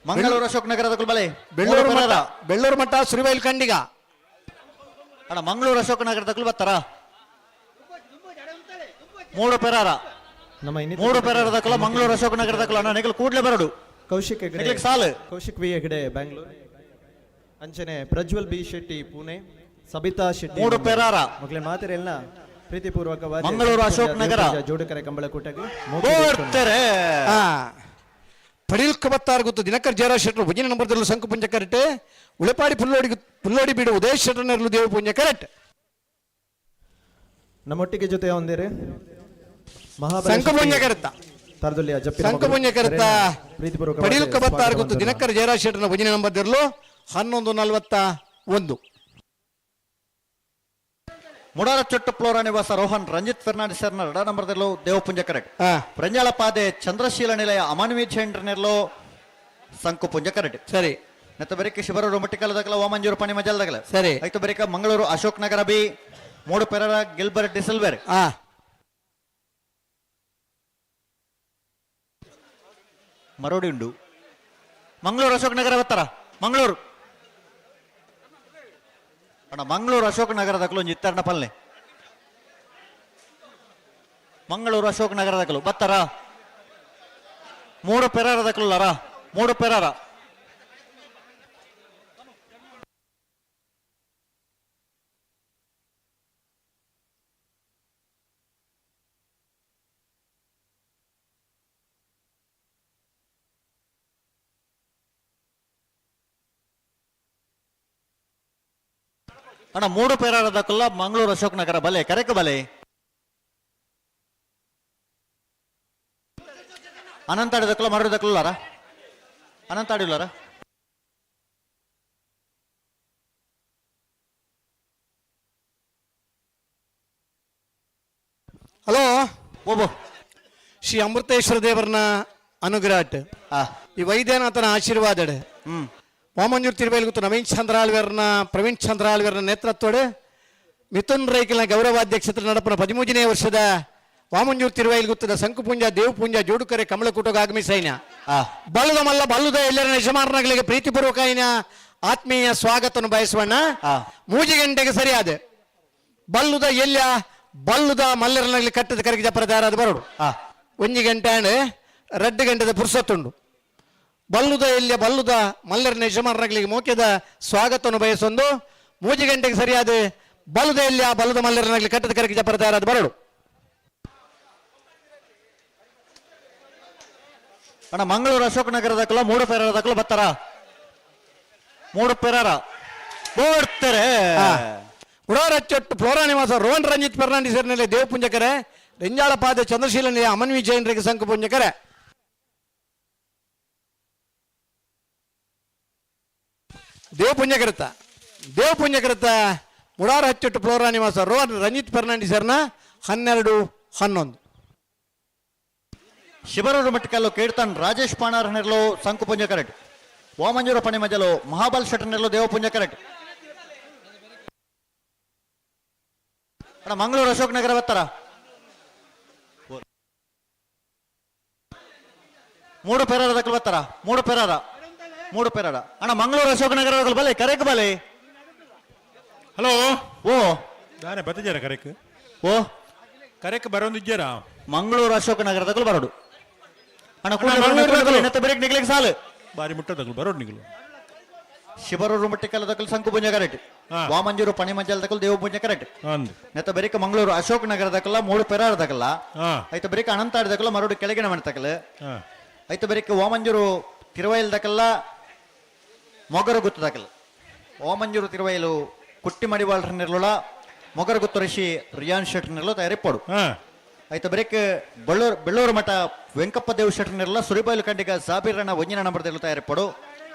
Speaker 9: ಮಂಗಳೂರು ಅಶೋಕ್ ನಗರ ತಕಲು ಬಲೆ
Speaker 5: ಬೆಳ್ಳೂರು ಮಠ ಬೆಳ್ಳೂರು ಮಠ ಸುರಿವೈಲ್ ಖಂಡಿಗ
Speaker 9: ಅಣ್ಣ ಮಂಗಳೂರು ಅಶೋಕ ನಗರ ತಕಲು ಬರ್ತಾರ ಮೂಡು ಪೆರಾರ
Speaker 14: ನಮ್ಮ
Speaker 9: ಮೂಡು ಪೆರಾರ ತಕಲ ಮಂಗಳೂರು ಅಶೋಕ ನಗರ ತಕಲ ಅಣ್ಣ ನಿಗಲು ಕೂಡ್ಲೆ ಬರಡು
Speaker 14: ಕೌಶಿಕ್ ಹೆಗಡೆ
Speaker 9: ನಿಗ್ಲಿಕ್ಕೆ ಸಾಲು
Speaker 14: ಕೌಶಿಕ್ ವಿ ಹೆಗಡೆ ಬ್ಯಾಂಗ್ಳೂರ್ ಅಂಚನೆ ಪ್ರಜ್ವಲ್ ಬಿ ಶೆಟ್ಟಿ ಪುಣೆ ಸಬಿತಾ ಶೆಟ್ಟಿ
Speaker 9: ಮೂಡು ಪೆರಾರ
Speaker 14: ಮಕ್ಕಳ ಮಾತಿರೆಲ್ಲ ಪ್ರೀತಿಪೂರ್ವಕವಾಗಿ
Speaker 9: ಮಂಗಳೂರು ಅಶೋಕ್ ನಗರ.
Speaker 14: ಜೋಡುಕರೆ ಕಂಬಳಕೂಟಕ್ಕೆ
Speaker 9: ಬರ್ತಾರೆ
Speaker 5: ಪಡೀಲ್ ಕಬತ್ತಾರ್ ಗೊತ್ತು ದಿನಕರ್ ಜಯರಾಜ್ ಶೆಟ್ಟರು ಭುಜಿನ ನಂಬರ್ದಲ್ಲೂ ಸಂಕುಪುಂಜ ಕರೆಕ್ಟ್. ಉಳೆಪಾಡಿ ಪುಲ್ಲೋಡಿ ಪುಲ್ಲೋಡಿ ಬೀಡು ಉದಯ ಶೆಟ್ಟರ್ನಲ್ಲೂ ದೇವಪುಂಜ ಕರೆಕ್ಟ್.
Speaker 14: ನಮ್ಮೊಟ್ಟಿಗೆ ಜೊತೆ ಹೊಂದಿರಿ
Speaker 5: ಸಂಕುಪುಂಜ ಕರೆತ್ತ
Speaker 14: ತರದೊಲ್ಲಿ ಜಪ್ಪಿನ
Speaker 5: ಸಂಕುಪುಂಜ ಕರೆತ್ತ
Speaker 14: ಪ್ರೀತಿಪೂರ್ವಕ
Speaker 5: ಪಡೀಲ್ ಕಬತ್ತಾರ್ ಗೊತ್ತು ದಿನಕರ್ ಜಯರಾಜ್ ಶೆಟ್ಟರ್ನ ಭುಜಿನ ನಂಬರ್ದಿರಲು 11:41.
Speaker 9: ಮುಡಾರ ಚೊಟ್ಟ ಫ್ಲೋರಾ ನಿವಾಸ ರೋಹನ್ ರಂಜಿತ್ ಫೆರ್ನಾಂಡಿಸ್ ಸರ್ನ ರಡ ನಂಬರ್ದಲ್ಲೂ ದೇವಪುಂಜ ಕರೆಕ್ಟ್. ಪ್ರಂಜಾಳಪಾದೆ ಚಂದ್ರಶೀಲ ನಿಲಯ ಅಮಾನ್ವಿ ಚಂದ್ರನೆಲ್ಲೋ ಸಂಕುಪುಂಜ ಕರೆಕ್ಟ್.
Speaker 5: ಸರಿ
Speaker 9: ನೆತ್ತ ಬರಿಕೆ ಶಿಬರೂರು ಮಟ್ಟಿಕಲ್ಲದಕಲ ವಾಮಂಜೂರು ಪಣಿ ಮಜಲ್ದಗಲ
Speaker 5: ಸರಿ
Speaker 9: ಆಯ್ತು ಬರಿಕ ಮಂಗಳೂರು ಅಶೋಕ್ ನಗರ ಬಿ ಮೂಡು ಪೆರರ ಗಿಲ್ಬರ್ಟ್ ಡಿಸಲ್ವೇರ್ ಮರೋಡಿ ಉಂಡು ಮಂಗಳೂರು ಅಶೋಕ್ ನಗರ ಬರ್ತಾರ ಮಂಗಳೂರು ಅಣ್ಣ ಮಂಗಳೂರು ಅಶೋಕ್ ನಗರದಕಲು ಒಂಜಿ ಇತ್ತರ್ನ ಪಲ್ಲೆ ಮಂಗಳೂರು ಅಶೋಕ್ ನಗರದಕಲು ಬತ್ತಾರ ಮೂಡು ಪೆರಾರದಕಲುಲ್ಲಾರ ಮೂಡು ಪೆರಾರ ಅಣ್ಣ ಮೂಡು ಪೇರಾರದಕ್ಕಲ್ಲ ಮಂಗಳೂರು ಅಶೋಕ್ ನಗರ ಬಲೆ ಕರೆಕ ಬಲೆ ಅನಂತಾಡಿದಕ್ಕಲ್ಲ ಮರಡಿದಕ್ಕಲ್ಲಾರ ಅನಂತಾಡಿಲ್ಲಾರ
Speaker 5: Hello ಓಬೋ ಶ್ರೀ ಅಮೃತೇಶ್ವರ ದೇವರನ ಅನುಗ್ರಹ ಈ ವೈದ್ಯನಾಥನ ಆಶೀರ್ವಾದ ವಾಮಂಜೂರು ತಿರುವೇಲ್ಗುತ್ತು ನವೀನ್ ಚಂದ್ರ ಆಳ್ವೇರ್ನ ಪ್ರವೀಣ್ ಚಂದ್ರ ಆಳ್ವೇರ್ನ ನೇತೃತ್ವಡ್ ಮಿಥುನ್ ರೈಕಿನ ಗೌರವಾಧ್ಯಕ್ಷತೆ ನಡಪನ 13ನೇ ವರ್ಷದ ವಾಮಂಜೂರು ತಿರುವೈಲ್ಗುತ್ತದ ಸಂಕುಪುಂಜ ದೇವಪುಂಜ ಜೋಡುಕರೆ ಕಮಲಕೂಟಗ ಆಗಮಿಸೈನ ಬಲ್ಲದ ಮಲ್ಲ ಬಲ್ಲದ ಎಲ್ಲರ ಯಜಮಾನಗಳಿಗೆ ಪ್ರೀತಿಪೂರ್ವಕ ಆತ್ಮೀಯ ಸ್ವಾಗತವನ್ನು ಬಯಸುವಣ್ಣ. 3 ಗಂಟೆಗೆ ಸರಿಯಾದ ಬಲ್ಲುದ ಎಲ್ಲ ಬಲ್ಲುದ ಮಲ್ಲರನಲ್ಲಿ ಕಟ್ಟದ ಕರಗಿ ಜಪ್ಪರ ತಯಾರಾದ ಬರೋಡು. 1 ಗಂಟೆ 2 ಗಂಟೆದ ಪುರ್ಸತ್ತುಂಡು. ಬಲ್ಲುದ ಎಲ್ಲಿಯ ಬಲ್ಲುದ ಮಲ್ಲರನ ಯಜಮಾನರಿಗೆ ಮೋಕ್ಯದ ಸ್ವಾಗತವನ್ನು ಬಯಸೊಂದು 3 ಗಂಟೆಗೆ ಸರಿಯಾದ ಬಲ್ಲುದ ಎಲ್ಲಿಯ ಬಲ್ಲದ ಮಲ್ಲರನಲ್ಲಿ ಕಟ್ಟದ ಕರಗಿ ಜಪ್ಪರ ತಯಾರಾದ ಬರೋಡು.
Speaker 9: ಅಣ್ಣ ಮಂಗಳೂರು ಅಶೋಕ್ ನಗರದಕ್ಕಲ್ಲ 3 ಪೇರದಕ್ಕಲ್ಲ ಬರ್ತಾರ 3 ಪೇರಾರ ಬೋಡ್ತಾರೆ.
Speaker 5: ಉಡಾರಚ್ಚೊಟ್ಟು ಫ್ಲೋರಾ ನಿವಾಸ ರೋಹನ್ ರಂಜಿತ್ ಫೆರ್ನಾಂಡಿಸ್ ಮೇಲೆ ದೇವಪುಂಜಕರೆ ರೆಂಜಾಳಪಾದ ಚಂದ್ರಶೀಲ ಅಮನ್ವಿ ಜೈನರಿಗೆ ಸಂಕು ಪುಂಜಕರೆ. ದೇವಪುಂಜಕೃತ ದೇವಪುಂಜಕೃತ ಮುಡಾರ ಹಚ್ಚೊಟ್ಟು ಫ್ಲೋರಾ ನಿವಾಸ ರೋಹನ್ ರಂಜಿತ್ ಫೆರ್ನಾಂಡಿಸರ್ನ 12 11.
Speaker 9: ಶಿಬರೂರು ಮಟ್ಟಕಲ್ಲು ಕೀರ್ತನ್ ರಾಜೇಶ್ ಪಾಣಾರ್ ನೆರಳು ಸಂಕುಪುಂಜ ಕರೆಟ್. ವಾಮಂಜೂರ ಪಣಿಮಜಲು ಮಹಾಬಲ್ ಶೆಟ್ಟರ್ ನೆರಳು ದೇವಪುಂಜ ಕರೆಟ್. ಅಣ್ಣ ಮಂಗಳೂರು ಅಶೋಕ್ ನಗರ ಬರ್ತಾರ 3 ಪೇರಾರ ದಕ್ಕಲು ಬರ್ತಾರ 3 ಪೇರಾರ 3 ಪೇರಾರ. ಅಣ್ಣ ಮಂಗಳೂರು ಅಶೋಕ್ ನಗರ ಬಲೆ ಕರೆಕ್ ಬಲೆ.
Speaker 18: ಹಲೋ
Speaker 9: ಓ
Speaker 18: ದಾನೆ ಬತ್ತಿದ್ದೀರಾ ಕರೆಕ್?
Speaker 9: ಓ
Speaker 18: ಕರೆಕ್ ಬರೋದಿದ್ದೀರಾ?
Speaker 9: ಮಂಗಳೂರು ಅಶೋಕ್ ನಗರದಕ್ಕಲು ಬರೋಡು. ಅಣ್ಣ ಬ್ರೇಕ್ ನಿಗ್ಲಿಕ್ಕೆ ಸಾಲು
Speaker 18: ಬಾರಿ ಮುಟ್ಟದಕ್ಕಲು ಬರೋಡು ನಿಗ್ಲು.
Speaker 9: ಶಿಬರೂರು ಮಟ್ಟಿಕಲ್ಲದಕ್ಕಲು ಸಂಕುಪುಂಜ ಕರೆಕ್ಟ್. ವಾಮಂಜೂರು ಪಣಿಮಂಜಲದಕ್ಕಲು ದೇವಪುಂಜ ಕರೆಕ್ಟ್. ನೆತ್ತ ಬರೀಕ ಮಂಗಳೂರು ಅಶೋಕ್ ನಗರದಕ್ಕಲ್ಲ 3 ಪೆರಾರದಕ್ಕಲ್ಲ ಐತ ಬರೀಕ ಅನಂತಾಡದಕ್ಕಲ್ಲ ಮರೋಡು ಕೆಳಗಿನ ಮನೆತಕ್ಕಲ್ಲ ಐತ ಬರೀಕ ವಾಮಂಜೂರು ತಿರುವೈಲ್ದಕ್ಕಲ್ಲ ಮೊಗರು ಗುತ್ತದಕ್ಕಲ್ಲ ವಾಮಂಜೂರು ತಿರುವೈಲು ಕುಟ್ಟಿ ಮಡಿವಾಳ್ರ ನಿರ್ಲುಳ ಮೊಗರು ಗುತ್ತು ಋಷಿ ರಿಯಾನ್ ಶೆಟ್ರ್ ನಿರ್ಲು ತಯಾರಿಪ್ಪಡು. ಐತ ಬರೀಕ್ ಬೆಳ್ಳೂರು ಬೆಳ್ಳೂರು ಮಠ ವೆಂಕಪ್ಪ ದೇವ್ ಶೆಟ್ರ್ ನಿರ್ಲ ಸುರಿಬೈಲು ಕಂಡಿಗ ಸಾಬೀರಣ್ಣ ಒಂಜಿನ ನಂಬರ್ದಲ್ಲಿ ತಯಾರಿಪ್ಪಡು.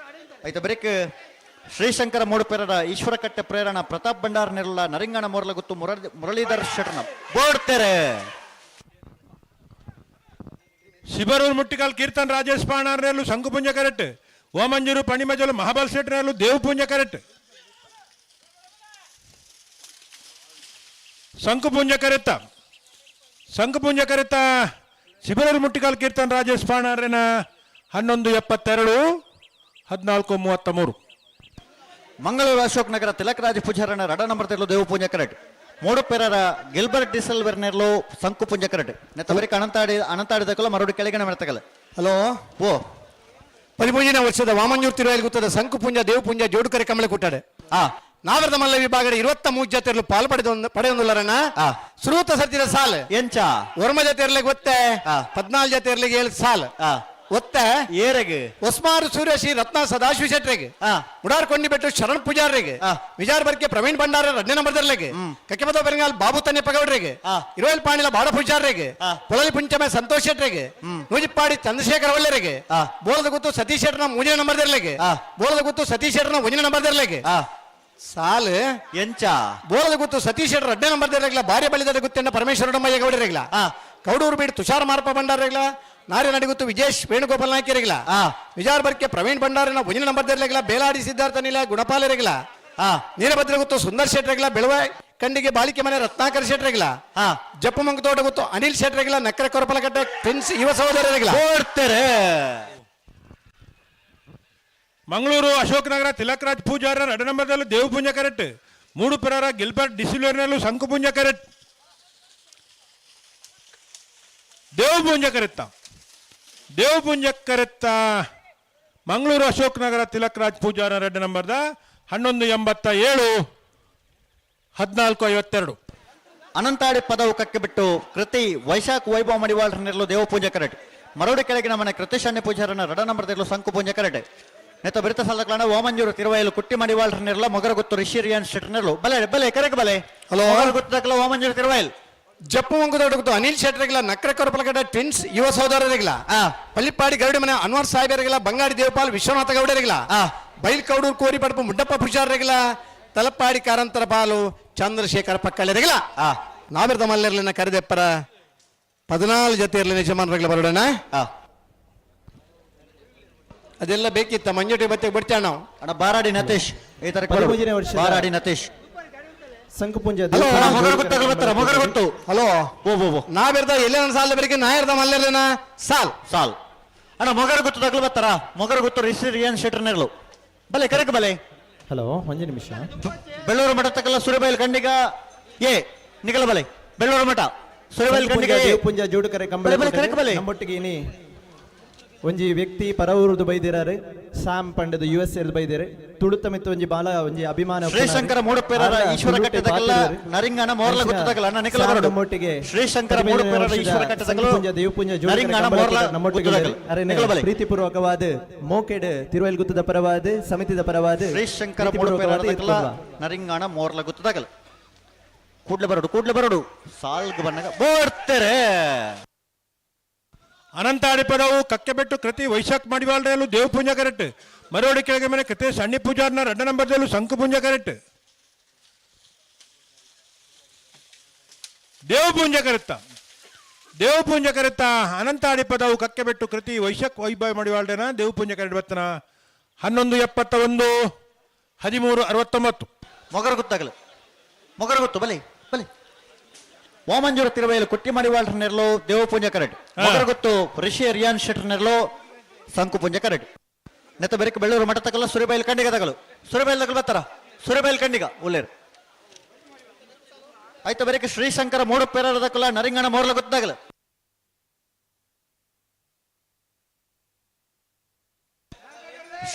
Speaker 9: ಐತ ಬರೀಕ್ ಶ್ರೀಶಂಕರ ಮೂಡುಪೇರರ ಈಶ್ವರಕಟ್ಟೆ ಪ್ರೇರಣ ಪ್ರತಾಪ್ ಭಂಡಾರ್ ನಿರ್ಲ ನರಿಂಗಣ ಮೋರ್ಲ ಗುತ್ತು ಮುರಳೀಧರ್ ಶೆಟ್ರನ ಬೋಡ್ತಾರೆ.
Speaker 18: ಶಿಬರೂರು ಮುಟ್ಟಿಕಾಲ್ ಕೀರ್ತನ್ ರಾಜೇಶ್ ಪಾಣಾರ್ನೇಲು ಸಂಕುಪುಂಜ ಕರೆಕ್ಟ್. ಓಮಂಜೂರು ಪಣಿಮಜಲು ಮಹಾಬಲ್ ಶೆಟ್ರನೇಲು ದೇವಪುಂಜ ಕರೆಕ್ಟ್. ಸಂಕುಪುಂಜ ಕರೆತ್ತ ಸಂಕುಪುಂಜ ಕರೆತ್ತ ಶಿಬರೂರು ಮುಟ್ಟಿಕಾಲ್ ಕೀರ್ತನ್ ರಾಜೇಶ್ ಪಾಣಾರ್ನ 11:72 14:33.
Speaker 9: ಮಂಗಳೂರು ಅಶೋಕ್ ನಗರ ತಿಲಕರಾಜ ಪೂಜಾರನ ರಡ ನಂಬರ್ ತೆರಲು ದೇವಪೂಜೆ ಕರೆಕ್ಟ್. 3 ಪೇರರ ಗಿಲ್ಬರ್ಟ್ ಡಿಸೆಲ್ ವೆರ್ನೆರ್ಲು ಸಂಕುಪುಂಜ ಕರೆಕ್ಟ್. ನೆತ್ತ ಬರೀಕ ಅನಂತಾಡಿ ಅನಂತಾಡಿದಕ್ಕಲ್ಲ ಮರೋಡು ಕೆಳಗಿನ ಮೆರ್ತಕಲ್ಲ.
Speaker 5: ಹಲೋ
Speaker 9: ಓ
Speaker 5: 13ನೇ ವರ್ಷದ ವಾಮಂಜೂರು ತಿರುವೈಲ್ಗುತ್ತದ ಸಂಕುಪುಂಜ ದೇವಪುಂಜ ಜೋಡುಕರೆ ಕಮಲ ಕೂಟಾಡೆ ನಾವರದ ಮಲ್ಲ ವಿಭಾಗದ 23 ಜಾತಿಯರು ಪಾಲು ಪಡೆದ ಪಡೆಯೊಂದುಲ್ಲರಣ್ಣ. ಸುರೂತ ಸತ್ತಿದ ಸಾಲ್
Speaker 9: ಎಂಚ
Speaker 5: ಒರ್ಮ ಜಾತಿಯರ್ಲಿಗೆ ಒತ್ತೆ 14 ಜಾತಿಯರ್ಲಿಗೆ 7 ಸಾಲ್ ಒತ್ತೆ
Speaker 9: ಏರೆಗೆ
Speaker 5: ಹೊಸ್ಮಾರು ಸೂರ್ಯಶ್ರೀ ರತ್ನ ಸದಾಶಿವ ಶೆಟ್ಟರಿಗೆ ಮುಡಾರ್ ಕೊಂಡಿಬೆಟ್ಟು ಶರಣ್ ಪೂಜಾರಿಗೆ ವಿಜಾರ್ ಬರ್ಕೆ ಪ್ರವೀಣ್ ಭಂಡಾರ 2ನೇ ನಂಬರ್ದರ್ಲಿಗೆ ಕಕ್ಕೆಪದ ಬೆರಂಗಾಲ್ ಬಾಬು ತನ್ನೆ ಪಗೌಡ್ರಿಗೆ ಇರುವಲ್ ಪಾಣಿಲ ಬಾಡ ಪೂಜಾರಿಗೆ ಪೊಳಲಿ ಪುಂಚಮೆ ಸಂತೋಷ್ ಶೆಟ್ಟರಿಗೆ ನೂಜಿಪ್ಪಾಡಿ ಚಂದ್ರಶೇಖರ ಒಳ್ಳೆರಿಗೆ ಬೋಲದ ಗುತ್ತು ಸತೀಶ್ ಶೆಟ್ಟರ್ನ 3ನೇ ನಂಬರ್ದರ್ಲಿಗೆ ಬೋಲದ ಗುತ್ತು ಸತೀಶ್ ಶೆಟ್ಟರ್ನ 1ನೇ ನಂಬರ್ದರ್ಲಿಗೆ ಸಾಲು
Speaker 9: ಎಂಚ
Speaker 5: ಬೋಲದ ಗುತ್ತು ಸತೀಶ್ ಶೆಟ್ಟರ್ 2ನೇ ನಂಬರ್ದರ್ಲಿಗ್ಲ ಭಾರ್ಯ ಬಳಿದ ಗುತ್ತೆಂಡ ಪರಮೇಶ್ವರಡಮ್ಮಯ್ಯ ಗೌಡರಿಗ್ಲ ಕೌಡೂರು ಬೀಡ್ ತುಷಾರ್ ಮಾರಪ್ಪ ಭಂಡಾರಿಗ್ಲ ನಾರಿ ನಡಿಗುತ್ತು ವಿಜೇಶ್ ವೇಣುಗೋಪಾಲ್ ನಾಯ್ಕರಿಗ್ಲ ವಿಜಾರ್ ಬರ್ಕೆ ಪ್ರವೀಣ್ ಭಂಡಾರನ 1ನೇ ನಂಬರ್ದರ್ಲಿಗ್ಲ ಬೇಲಾಡಿ ಸಿದ್ಧಾರ್ಥ ನಿಲ ಗುಣಪಾಲರಿಗ್ಲ ನೀಲಭದ್ರ ಗುತ್ತು ಸುಂದರ್ ಶೆಟ್ಟರಿಗ್ಲ ಬೆಳವ ಕಂಡಿಗೆ ಬಾಳಿಕೆ ಮನೆ ರತ್ನಾಕರ್ ಶೆಟ್ಟರಿಗ್ಲ ಜಪ್ಪು ತೋಟ ಗುತ್ತು ಅನಿಲ್ ಶೆಟ್ಟರಿಗ್ಲ ನಕ್ಕರೆ ಕೊರಪಲಕಟ್ಟೆ ಪ್ರಿನ್ಸ್ ಯುವ ಸಹೋದರರಿಗ್ಲ.
Speaker 18: ಮಂಗಳೂರು ಅಶೋಕ್ ನಗರ ತಿಲಕರಾಜ್ ಪೂಜಾರ 2 ನಂಬರ್ದಲ್ಲೂ ದೇವಪುಂಜ ಕರೆಕ್ಟ್. 3 ಪೆರಾರ ಗಿಲ್ಬರ್ಟ್ ಡಿಸಿಲ್ವೇರ್ನಲ್ಲೂ ಸಂಕುಪುಂಜ ಕರೆಕ್ಟ್. ದೇವಪುಂಜ ಕರೆತ್ತ ದೇವಪುಂಜ ಕರೆತ್ತ ಮಂಗಳೂರು ಅಶೋಕ್ ನಗರ ತಿಲಕರಾಜ್ ಪೂಜಾರ 2 ನಂಬರ್ದ 11:87 14:52.
Speaker 9: ಅನಂತಾಡಿ ಪದವು ಕಕ್ಕೆ ಬಿಟ್ಟು ಕೃತಿ ವೈಶಾಖ ವೈಭವ ಮಡಿವಾಳ್ರ ನೆರಳು ದೇವಪೂಜೆ ಕರೆಕ್ಟ್. ಮರೋಡಿ ಕೆಳಗಿನ ಮನೆ ಕೃತಿಶಾನ್ಯ ಪೂಜಾರನ 2 ನಂಬರ್ ಸಂಕು ಪೂಂಜೆ ಕರೆಕ್ಟ್. ನೆತ್ತ ಬಿರುತ ಸಾಲಕ್ಲಾಣ ವಾಮಂಜೂರು ತಿರುವೈಲು ಕುಟ್ಟಿ ಮಡಿವಾಳ್ರ ನೆರಳ ಮೊಗರಗುತ್ತು ರಿಷಿ ರಿಯಾನ್ ಶೆಟ್ಟರ್ ನೆರಳು ಬಲೆ ಬಲೆ ಕರೆಕ್ ಬಲೆ.
Speaker 5: ಹಲೋ
Speaker 9: ಗುತ್ತದಕ್ಕಲ ವಾಮಂಜೂರು ತಿರುವೈಲ್
Speaker 5: ಜಪ್ಪು ಮಂಗುದೊಡಗುತ್ತು ಅನಿಲ್ ಶೆಟ್ಟರಿಗಿಲ್ಲ ನಕ್ರ ಕೊರಪಲಗಡ್ಡ ಟ್ವಿನ್ಸ್ ಯುವ ಸಹೋದರರಿಗಿಲ್ಲ ಪಲ್ಲಿಪಾಡಿ ಗರುಡಿ ಮನೆ ಅನ್ವರ್ ಸಾಹೇಬರಿಗಿಲ್ಲ ಬಂಗಾಡಿ ದೇವಪಾಲ್ ವಿಶ್ವನಾಥ ಗೌಡರಿಗಿಲ್ಲ ಬೈಲ್ ಕೌಡೂರು ಕೋರಿ ಪಡಪು ಮುಡ್ಡಪ್ಪ ಪೂಜಾರರಿಗಿಲ್ಲ ತಲಪಾಡಿ ಕಾರಂತರ ಪಾಲು ಚಂದ್ರಶೇಖರ ಪಕ್ಕಳಿರಿಗಿಲ್ಲ ನಾವಿರದ ಮಲ್ಲರ್ಲಿನ ಕರೆದೆಪ್ಪರ 14 ಜೊತೆ ಯಜಮಾನರುಗಳ ಬರೋಣ. ಅದೆಲ್ಲ ಬೇಕಿತ್ತ ಮಂಜುಟಿ ಬತ್ತೆ ಬಿಡ್ತೇವೆ ನಾವು.
Speaker 9: ಅಣ್ಣ ಬಾರಾಡಿ ನತೇಶ್ ಈ ತರ
Speaker 14: 13ನೇ ವರ್ಷದ
Speaker 9: ಬಾರಾಡಿ ನತೇಶ್
Speaker 14: ಸಂಕಪುಂಜ
Speaker 5: ಹಲೋ
Speaker 9: ಮೊಗರು ಗೊತ್ತು.
Speaker 5: ಹಲೋ
Speaker 9: ಓ ಓ ಓ
Speaker 5: ನಾವಿರ್ದ ಎಲ್ಲೇ ಸಾಲ ಬರೀಕೆ ನಾ ಇರ್ದ ಮಲ್ಲೇನ ಸಾಲ್
Speaker 9: ಸಾಲ್ ಅಣ್ಣ ಮೊಗರು ಗೊತ್ತು ತಗಲು ಬರ್ತಾರ ಮೊಗರು ಗೊತ್ತು ರಿಷಿ ರಿಯಾನ್ ಶೆಟ್ಟರ್ ನೆರಳು ಬಲೆ ಕರೆಕ್ ಬಲೆ.
Speaker 14: ಹಲೋ ಒಂದು ನಿಮಿಷ.
Speaker 9: ಬೆಳ್ಳೂರು ಮಠ ತಕಲ ಸುರಬೈಲ್ ಖಂಡಿಗ ಏ ನಿಗಲ ಬಲೆ ಬೆಳ್ಳೂರು ಮಠ ಸುರಬೈಲ್ ಖಂಡಿಗ ಎ.
Speaker 14: ದೇವಪುಂಜ ಜೋಡುಕರೆ ಕಂಬಳ
Speaker 9: ಬಲೆ, ಬಲೆ, ಕರೆಕ್ ಬಲೆ.
Speaker 14: ನಮ್ಮೊಟ್ಟಿಗೆ ಇನಿ ಒಂಜಿ ವ್ಯಕ್ತಿ ಪರವೂರುದು ಬೈದಿರಾರು ಸಾಮ್ ಪಂಡದು ಯು ಎಸ್ ಎಲ್ ಬೈದಿರು ತುಳುತ ಮಿತ್ತು ಒಂಜಿ ಬಾಲ ಒಂಜಿ ಅಭಿಮಾನ
Speaker 9: ಶ್ರೀಶಂಕರ ಮೂಡುಪೇರರ ಈಶ್ವರ ಕಟ್ಟೆದಕಲ್ಲ ನರಿಂಗಣ ಮೋರ್ಲ ಗುತ್ತದಕಲ್ಲ ಅಣ್ಣ ನಿಖಲ ಬರಡು.
Speaker 14: ನಮ್ಮೊಟ್ಟಿಗೆ
Speaker 9: ಶ್ರೀಶಂಕರ ಮೂಡುಪೇರರ ಈಶ್ವರ ಕಟ್ಟೆದಕಲು
Speaker 14: ದೇವಪುಂಜ ಜೋಡುಕರೆ
Speaker 9: ನರಿಂಗಣ
Speaker 14: ಕಂಬಳ
Speaker 9: ಮೋರ್ಲ
Speaker 14: ನಮ್ಮೊಟ್ಟಿಗೆ
Speaker 9: ಗುತ್ತದಕಲು.
Speaker 14: ಅರೆನೆ
Speaker 9: ನಿಖಲ ಬಲೆ.
Speaker 14: ಪ್ರೀತಿಪೂರ್ವಕವಾದ ಮೋಕೆಡ್ ತಿರುವೈಲ್ ಗುತ್ತದ ಪರವಾದ ಸಮಿತಿದ ಪರವಾದ
Speaker 9: ಶ್ರೀಶಂಕರ
Speaker 14: ಪ್ರೀತಿಪೂರ್ವಕವಾದ
Speaker 9: ಮೂಡುಪೇರರ ತಕಲ
Speaker 14: ಎತ್ಕೊಲ್ವ.
Speaker 9: ನರಿಂಗಣ ಮೋರ್ಲ ಗುತ್ತದಕಲ ಕೂಡ್ಲೆ ಬರಡು ಕೂಡ್ಲೆ ಬರಡು ಸಾಲ್ಗ್ ಬನ್ನಗ ಬೋಡ್ತಾರೆ.
Speaker 18: ಅನಂತ ಅಡಿಪದವು ಕಕ್ಕೆಬೆಟ್ಟು ಕೃತಿ ವೈಶಾಖ್ ಮಡಿವಾಳರಲ್ಲೂ ದೇವಪೂಂಜ ಕರೆಕ್ಟ್. ಮರೋಡಿ ಕೆಳಗೆ ಮೇಲೆ ಕೃತಿ ಸಣ್ಣ ಪೂಜಾರ್ನ 2 ನಂಬರ್ದಲ್ಲೂ ಶಂಕು ಪೂಂಜ ಕರೆಕ್ಟ್. ದೇವಪೂಂಜ ಕರೆತ್ತ ದೇವಪೂಂಜ ಕರೆತ್ತ ಅನಂತ ಅಡಿಪದವು ಕಕ್ಕೆಬೆಟ್ಟು ಕೃತಿ ವೈಶಾಖ್ ವೈಭವ ಮಡಿವಾಳರೇನ ದೇವಪೂಂಜ ಕರೆಕ್ಟ್ ಬತ್ತನ 11:71 13:69.
Speaker 9: ಮೊಗರು ಗೊತ್ತಾಗಲ್ಲ ಮೊಗರು ಗೊತ್ತು ಬಲೆ ಬಲೆ. ವಾಮಂಜೂರ ತಿರುವೈಲು ಕುಟ್ಟಿ ಮಡಿವಾಳರ ನೆರಳು ದೇವಪೂಂಜ ಕರೆಕ್ಟ್. ಮೊಗರು ಗೊತ್ತು ಋಷಿ ರಿಯಾನ್ ಶೆಟ್ಟರ್ ನೆರಳು ಸಂಕು ಪೂಂಜ ಕರೆಕ್ಟ್. ನೆತ್ತ ಬೆರಕೆ ಬೆಳ್ಳೂರು ಮಠ ತಕಲ್ಲ ಸುರಿಬೈಲ್ ಖಂಡಿಗ ತಗಲು ಸುರಿಬೈಲ್ ತಗಲು ಬರ್ತಾರ ಸುರಿಬೈಲ್ ಖಂಡಿಗ ಉಲ್ಲೇರು ಆಯ್ತು ಬೆರಕೆ ಶ್ರೀಶಂಕರ ಮೂಡುಪೇರರ ತಕಲ ನರಿಂಗಣ ಮೋರ್ಲ ಗೊತ್ತಾಗಲ್ಲ.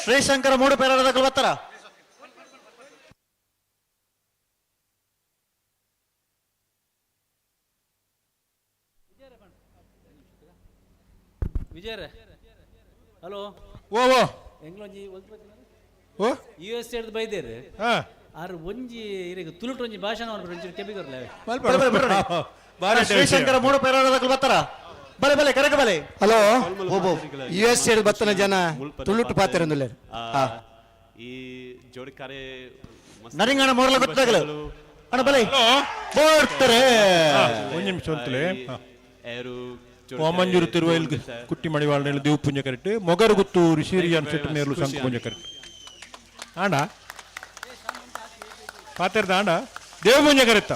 Speaker 9: ಶ್ರೀಶಂಕರ ಮೂಡುಪೇರರ ತಕಲು ಬರ್ತಾರ.
Speaker 4: ವಿಜಯರೇ ಹಲೋ
Speaker 18: ಓ ಓ
Speaker 4: ಎಂಗ್ಲೊಂಜಿ
Speaker 18: ಓ
Speaker 4: ಯು ಎಸ್ ಎಡ್ದು ಬೈದೇರು
Speaker 18: ಹಾ.
Speaker 4: ಆರು ಒಂಜಿ ಇರೆಗ್ ತುಳುಟು ಒಂಜಿ ಭಾಷಣ ಒಂಚೂರು ಕೆಬಿಗೊರ್ಲೆ.
Speaker 9: ಶ್ರೀಶಂಕರ ಮೂಡುಪೇರರ ತಕಲು ಬರ್ತಾರ ಬಲೆ ಬಲೆ ಕರೆಕ ಬಲೆ.
Speaker 5: ಹಲೋ ಯು ಎಸ್ ಎಡ್ ಬತ್ತನ ಜನ ತುಳುಟು ಪಾತಿರಂದುಲ್ಲೇರು.
Speaker 19: ಈ ಜೋಡಿಕಾರೆ
Speaker 9: ನರಿಂಗಣ ಮೋರ್ಲ ಗೊತ್ತಾಗಲ್ಲ ಅಣ್ಣ ಬಲೆ ಬೋಡ್ತಾರೆ.
Speaker 18: ಒಂದು ನಿಮಿಷ ಅಂತಲೇ. ವಾಮಂಜೂರು ತಿರುವೈಲ್ ಕುಟ್ಟಿ ಮಡಿವಾಳ ದೇವಪೂಂಜ ಕರೆಕ್ಟ್. ಮೊಗರು ಗುತ್ತು ರಿಷಿರಿಯಾನ್ ಶೆಟ್ಟರ್ ನೇರ್ಲು ಶಂಕು ಪೂಂಜ ಕರೆಕ್ಟ್. ಆಂಡ ಪಾತೆರ್ದ ಆಂಡ ದೇವಪೂಂಜ ಕರೆತ್ತ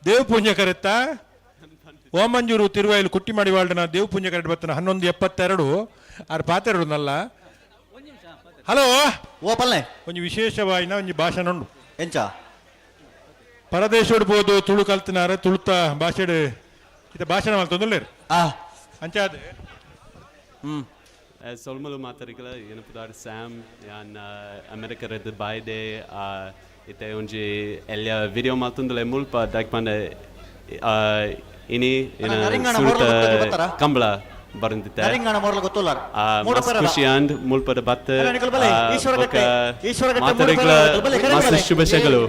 Speaker 18: ದೇವಪೂಂಜ ಕರೆತ್ತ ಓಮಂಜೂರು ತಿರುವೈಲು ಕುಟ್ಟಿ ಮಡಿವಾಳನ ದೇವಪೂಂಜ ಕರೆಕ್ಟ್ ಬತ್ತನ 11:72 ಆರು ಪಾತೆರಡು ನಲ್ಲ. ಹಲೋ
Speaker 9: ಓ ಪಲ್ಲೆ
Speaker 18: ಒಂಜಿ ವಿಶೇಷವಾಯಿನ ಒಂಜಿ ಭಾಷಣ ಉಂಡು.
Speaker 9: ಎಂಚ
Speaker 18: ಪರದೇಶೋಡು ಪೋದು ತುಳು ಕಲ್ತಿನಾರ ತುಳುತ ಭಾಷೆಡ್ ಇತ ಭಾಷಣ ಮಲ್ತೊಂದುಲ್ಲೇರು ಅಂಚಾದ.
Speaker 19: ಸೊಲ್ಮಲು ಮಾತಾಡಿಕಲ ಏನಪ್ಪದಾರ್ ಸ್ಯಾಮ್ ಯಾನ್ ಅಮೆರಿಕದ ಬಾಯ್ದೆ ಇತ್ತೆ ಒಂಜಿ ಎಲ್ಲಿಯ ವಿಡಿಯೋ ಮಲ್ತೊಂದುಲೆ ಮುಲ್ಪ ದಾಕ್ ಪಂಡ ಇನಿ ಏನ
Speaker 9: ನರಿಂಗಣ
Speaker 19: ಸುರುತ
Speaker 9: ಮೋರ್ಲ ಗೊತ್ತಲ್ಲ ಬರ್ತಾರಾ?
Speaker 19: ಕಂಬಳ ಬರಂದಿತ್ತೆ.
Speaker 9: ನರಿಂಗಣ ಮೋರ್ಲ ಗೊತ್ತಲ್ಲ. ಮೂಡು
Speaker 19: ಮಸ್ತ್
Speaker 9: ಪೆರರ.
Speaker 19: ಖುಷಿ ಅಂಡ್ ಮುಲ್ಪದ ಬತ್ತ
Speaker 9: ಅಲ್ಲ, ನಿಕಲ್ ಬಲೆ, ಈಶ್ವರ
Speaker 19: ಬೊಕ್ಕ
Speaker 9: ಗಟ್ಟೆ, ಈಶ್ವರ ಗಟ್ಟೆ ಮೂಡು
Speaker 19: ಮಾತಾಡಿಕಲ
Speaker 9: ಪೆರರ, ಬಲೆ, ಕರೆ
Speaker 19: ಮಸ್ತ್
Speaker 9: ಬಲೆ.
Speaker 19: ಶುಭಾಶಯಗಳು.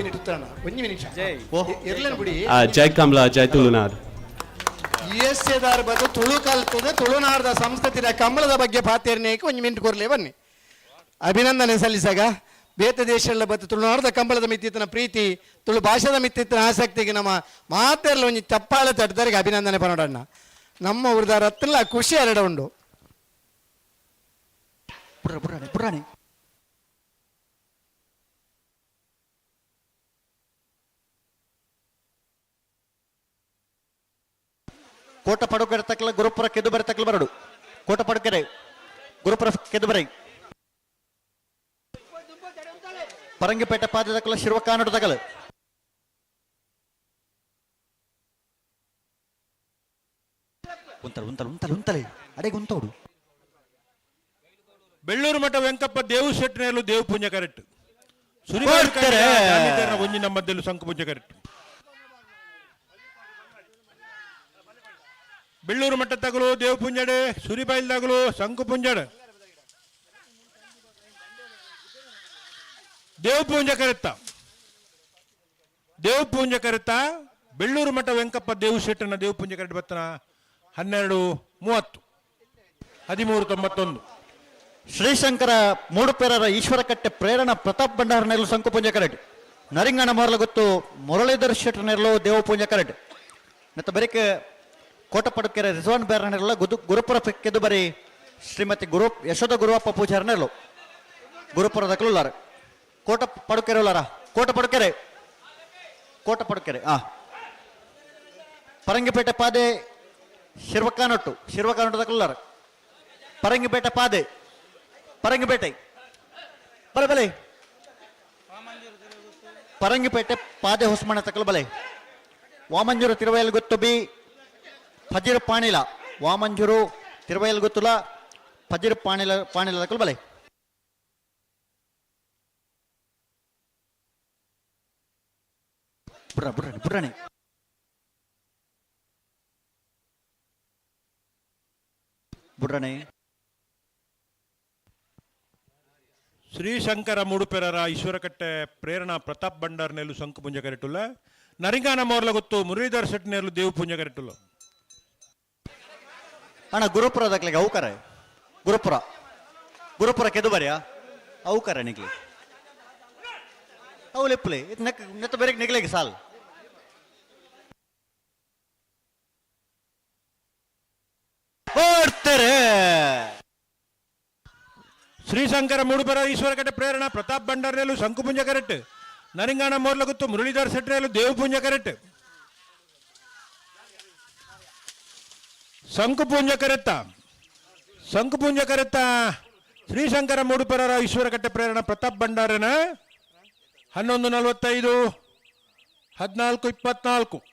Speaker 5: ಒಂದು ನಿಮಿಷ ಇರ್ಲೇನು ಬಿಡಿ.
Speaker 19: ಜೈ ಕಂಬಳ ಜೈ ತುಳುನಾಡ್.
Speaker 5: ಯು ಎಸ್ ಎದಾರ್ ಬದು ತುಳು ಕಲ್ತದೆ ತುಳುನಾಡದ ಸಂಸ್ಕೃತಿಯ ಕಂಬಳದ ಬಗ್ಗೆ ಪಾತೇರ್ನೇಕ ಒಂದು ಮಿನಿಟ್ ಕೊರ್ಲೆ ಬನ್ನಿ. ಅಭಿನಂದನೆ ಸಲ್ಲಿಸಾಗ ಬೇತ ದೇಶಗಳ ಬತ್ತು ತುಳುನಾಡದ ಕಂಬಳದ ಮಿತ್ತಿತ್ತನ ಪ್ರೀತಿ ತುಳು ಭಾಷೆದ ಮಿತ್ತಿತ್ತನ ಆಸಕ್ತಿಗೆ ನಮ್ಮ ಮಾತೆಲ್ಲ ಒಂಜಿ ಚಪ್ಪಾಳೆ ತಟ್ಟದರಿಗೆ ಅಭಿನಂದನೆ ಪನೋಡಣ್ಣ. ನಮ್ಮ ಊರ್ದ ರತ್ನ ಖುಷಿ ಎರಡ ಉಂಡು.
Speaker 9: ಪುರ ಪುರಾಣಿ ಪುರಾಣಿ ಕೋಟ ಪಡುಕೆರೆ ತಕ್ಕಲ ಗುರುಪುರ ಕೆದ್ದು ಬರೆ ತಕ್ಕಲ ಬರಡು ಕೋಟ ಪಡುಕೆರೆ ಗುರುಪುರ ಕೆದ್ದು ಬರೈ ಪರಂಗಿಪೇಟೆ ಪಾದ ತಕ್ಕಲ ಶಿರ್ವಕಾನಡು ತಗಲ ಉಂತಲು ಉಂತಲು ಉಂತಲು ಉಂತಲೆ ಅಡೆಗೆ ಉಂತೋಡು.
Speaker 18: ಬೆಳ್ಳೂರು ಮಠ ವೆಂಕಪ್ಪ ದೇವು ಶೆಟ್ಟಿನೇಲು ದೇವು ಪೂಂಜ ಕರೆಕ್ಟ್.
Speaker 9: ಕೊಡ್ತಾರೆ.
Speaker 18: ಒಂಜಿ ನಮ್ಮದ್ದೆಲ್ಲು ಶಂಕು ಪೂಂಜ ಕರೆಕ್ಟ್. ಬೆಳ್ಳೂರು ಮಠ ತಗಲು ದೇವು ಪುಂಜಡೆ ಸುರಿಬೈಲ್ ತಗಲು ಶಂಕು ಪುಂಜಡೆ ದೇವು ಪೂಂಜ ಕರೆತ್ತ ದೇವು ಪೂಂಜ ಕರೆತ್ತ ಬೆಳ್ಳೂರು ಮಠ ವೆಂಕಪ್ಪ ದೇವು ಶೆಟ್ಟನ ದೇವು ಪೂಂಜ ಕರೆಕ್ಟ್ ಬತ್ತನ 12:30 13:91.
Speaker 9: ಶ್ರೀಶಂಕರ ಮೂಡುಪೇರರ ಈಶ್ವರಕಟ್ಟೆ ಪ್ರೇರಣ ಪ್ರತಾಪ್ ಭಂಡಾರ ನೆರಳು ಶಂಕು ಪೂಂಜ ಕರೆಕ್ಟ್. ನರಿಂಗಣ ಮೋರ್ಲ ಗೊತ್ತು ಮುರಳೀಧರ್ ಶೆಟ್ಟರ್ ನೆರಳು ದೇವ ಪೂಂಜ ಕರೆಕ್ಟ್. ನೆತ್ತ ಬರಿಕ್ ಕೋಟಪಡುಕೆರೆ ರಿಜ್ವಾನ್ ಬೇರನೆರ್ಲ ಗುರುಪುರ ಕೆದುಬರಿ ಶ್ರೀಮತಿ ಗುರು ಯಶೋಧ ಗುರುವಪ್ಪ ಪೂಜಾರನೆರ್ಲು ಗುರುಪುರ ದಕ್ಕಲುಲ್ಲಾರ ಕೋಟ ಪಡುಕೆರೆ ಉಲ್ಲಾರ ಕೋಟ ಪಡುಕೆರೆ ಕೋಟ ಪಡುಕೆರೆ ಆ ಪರಂಗಿಪೇಟೆ ಪಾದೆ ಶಿರ್ವಕಾನೊಟ್ಟು ಶಿರ್ವಕಾನೊಟ್ಟು ದಕ್ಕಲುಲ್ಲಾರ ಪರಂಗಿಪೇಟೆ ಪಾದೆ ಪರಂಗಿಪೇಟೆ ಬಲೆ ಬಲೆ ಪರಂಗಿಪೇಟೆ ಪಾದೆ ಹೊಸ್ಮಣ ತಕಲು ಬಲೆ ವಾಮಂಜೂರು ತಿರುವೈಲ್ ಗೊತ್ತು ಬಿ ಫಜೀರ್ ಪಾಣಿಲ ವಾಮಂಜೂರು ತಿರುವೈಲ್ ಗೊತ್ತುಲ ಫಜೀರ್ ಪಾಣಿಲ ಪಾಣಿಲ ತಕಲು ಬಲೆ ಬುಡ್ರ ಬುಡ್ರಣಿ ಬುಡ್ರಣಿ ಬುಡ್ರಣಿ.
Speaker 18: ಶ್ರೀಶಂಕರ ಮೂಡುಪೆರರ ಈಶ್ವರಕಟ್ಟೆ ಪ್ರೇರಣಾ ಪ್ರತಾಪ್ ಭಂಡಾರ್ ನೆಲ್ಲು ಶಂಕು ಪುಂಜ ಕರೆಟುಲ್ಲ ನರಿಂಗಾನ ಮೋರ್ಲ ಗೊತ್ತು ಮುರಳೀಧರ್ ಶೆಟ್ಟಿ ನೆಲ್ಲು ದೇವು ಪುಂಜ ಕರೆಟುಲ್ಲ.
Speaker 9: ಅಣ್ಣ ಗುರುಪುರ ದಕ್ಲೆಗೆ ಅವು ಕರೆ ಗುರುಪುರ ಗುರುಪುರ ಕೆದುಬರಿಯಾ ಅವು ಕರೆ ನಿಗ್ಲಿ ಅವು ಲೆಪ್ಪುಲೆ ಇದು ನೆಕ್ ನೆತ್ತ ಬೇರೆ ನಿಗ್ಲೆಗೆ ಸಾಲ್ ಓಡ್ತಾರೆ.
Speaker 18: ಶ್ರೀಶಂಕರ ಮೂಡುಪೆರ ಈಶ್ವರಕಟ್ಟೆ ಪ್ರೇರಣಾ ಪ್ರತಾಪ್ ಭಂಡಾರ್ ನೆಲ್ಲು ಶಂಕು ಪುಂಜ ಕರೆಟ್ ನರಿಂಗಾನ ಮೋರ್ಲ ಗೊತ್ತು ಮುರಳೀಧರ್ ಶೆಟ್ಟಿ ನೆಲ್ಲು ದೇವು ಪುಂಜ ಕರೆಟ್ ಶಂಕು ಪುಂಜ ಕರೆತ್ತ ಶಂಕು ಪುಂಜ ಕರೆತ್ತ ಶ್ರೀಶಂಕರ ಮೂಡುಪೆರರ ಈಶ್ವರಕಟ್ಟೆ ಪ್ರೇರಣಾ ಪ್ರತಾಪ್ ಭಂಡಾರನ 11:45 14:24.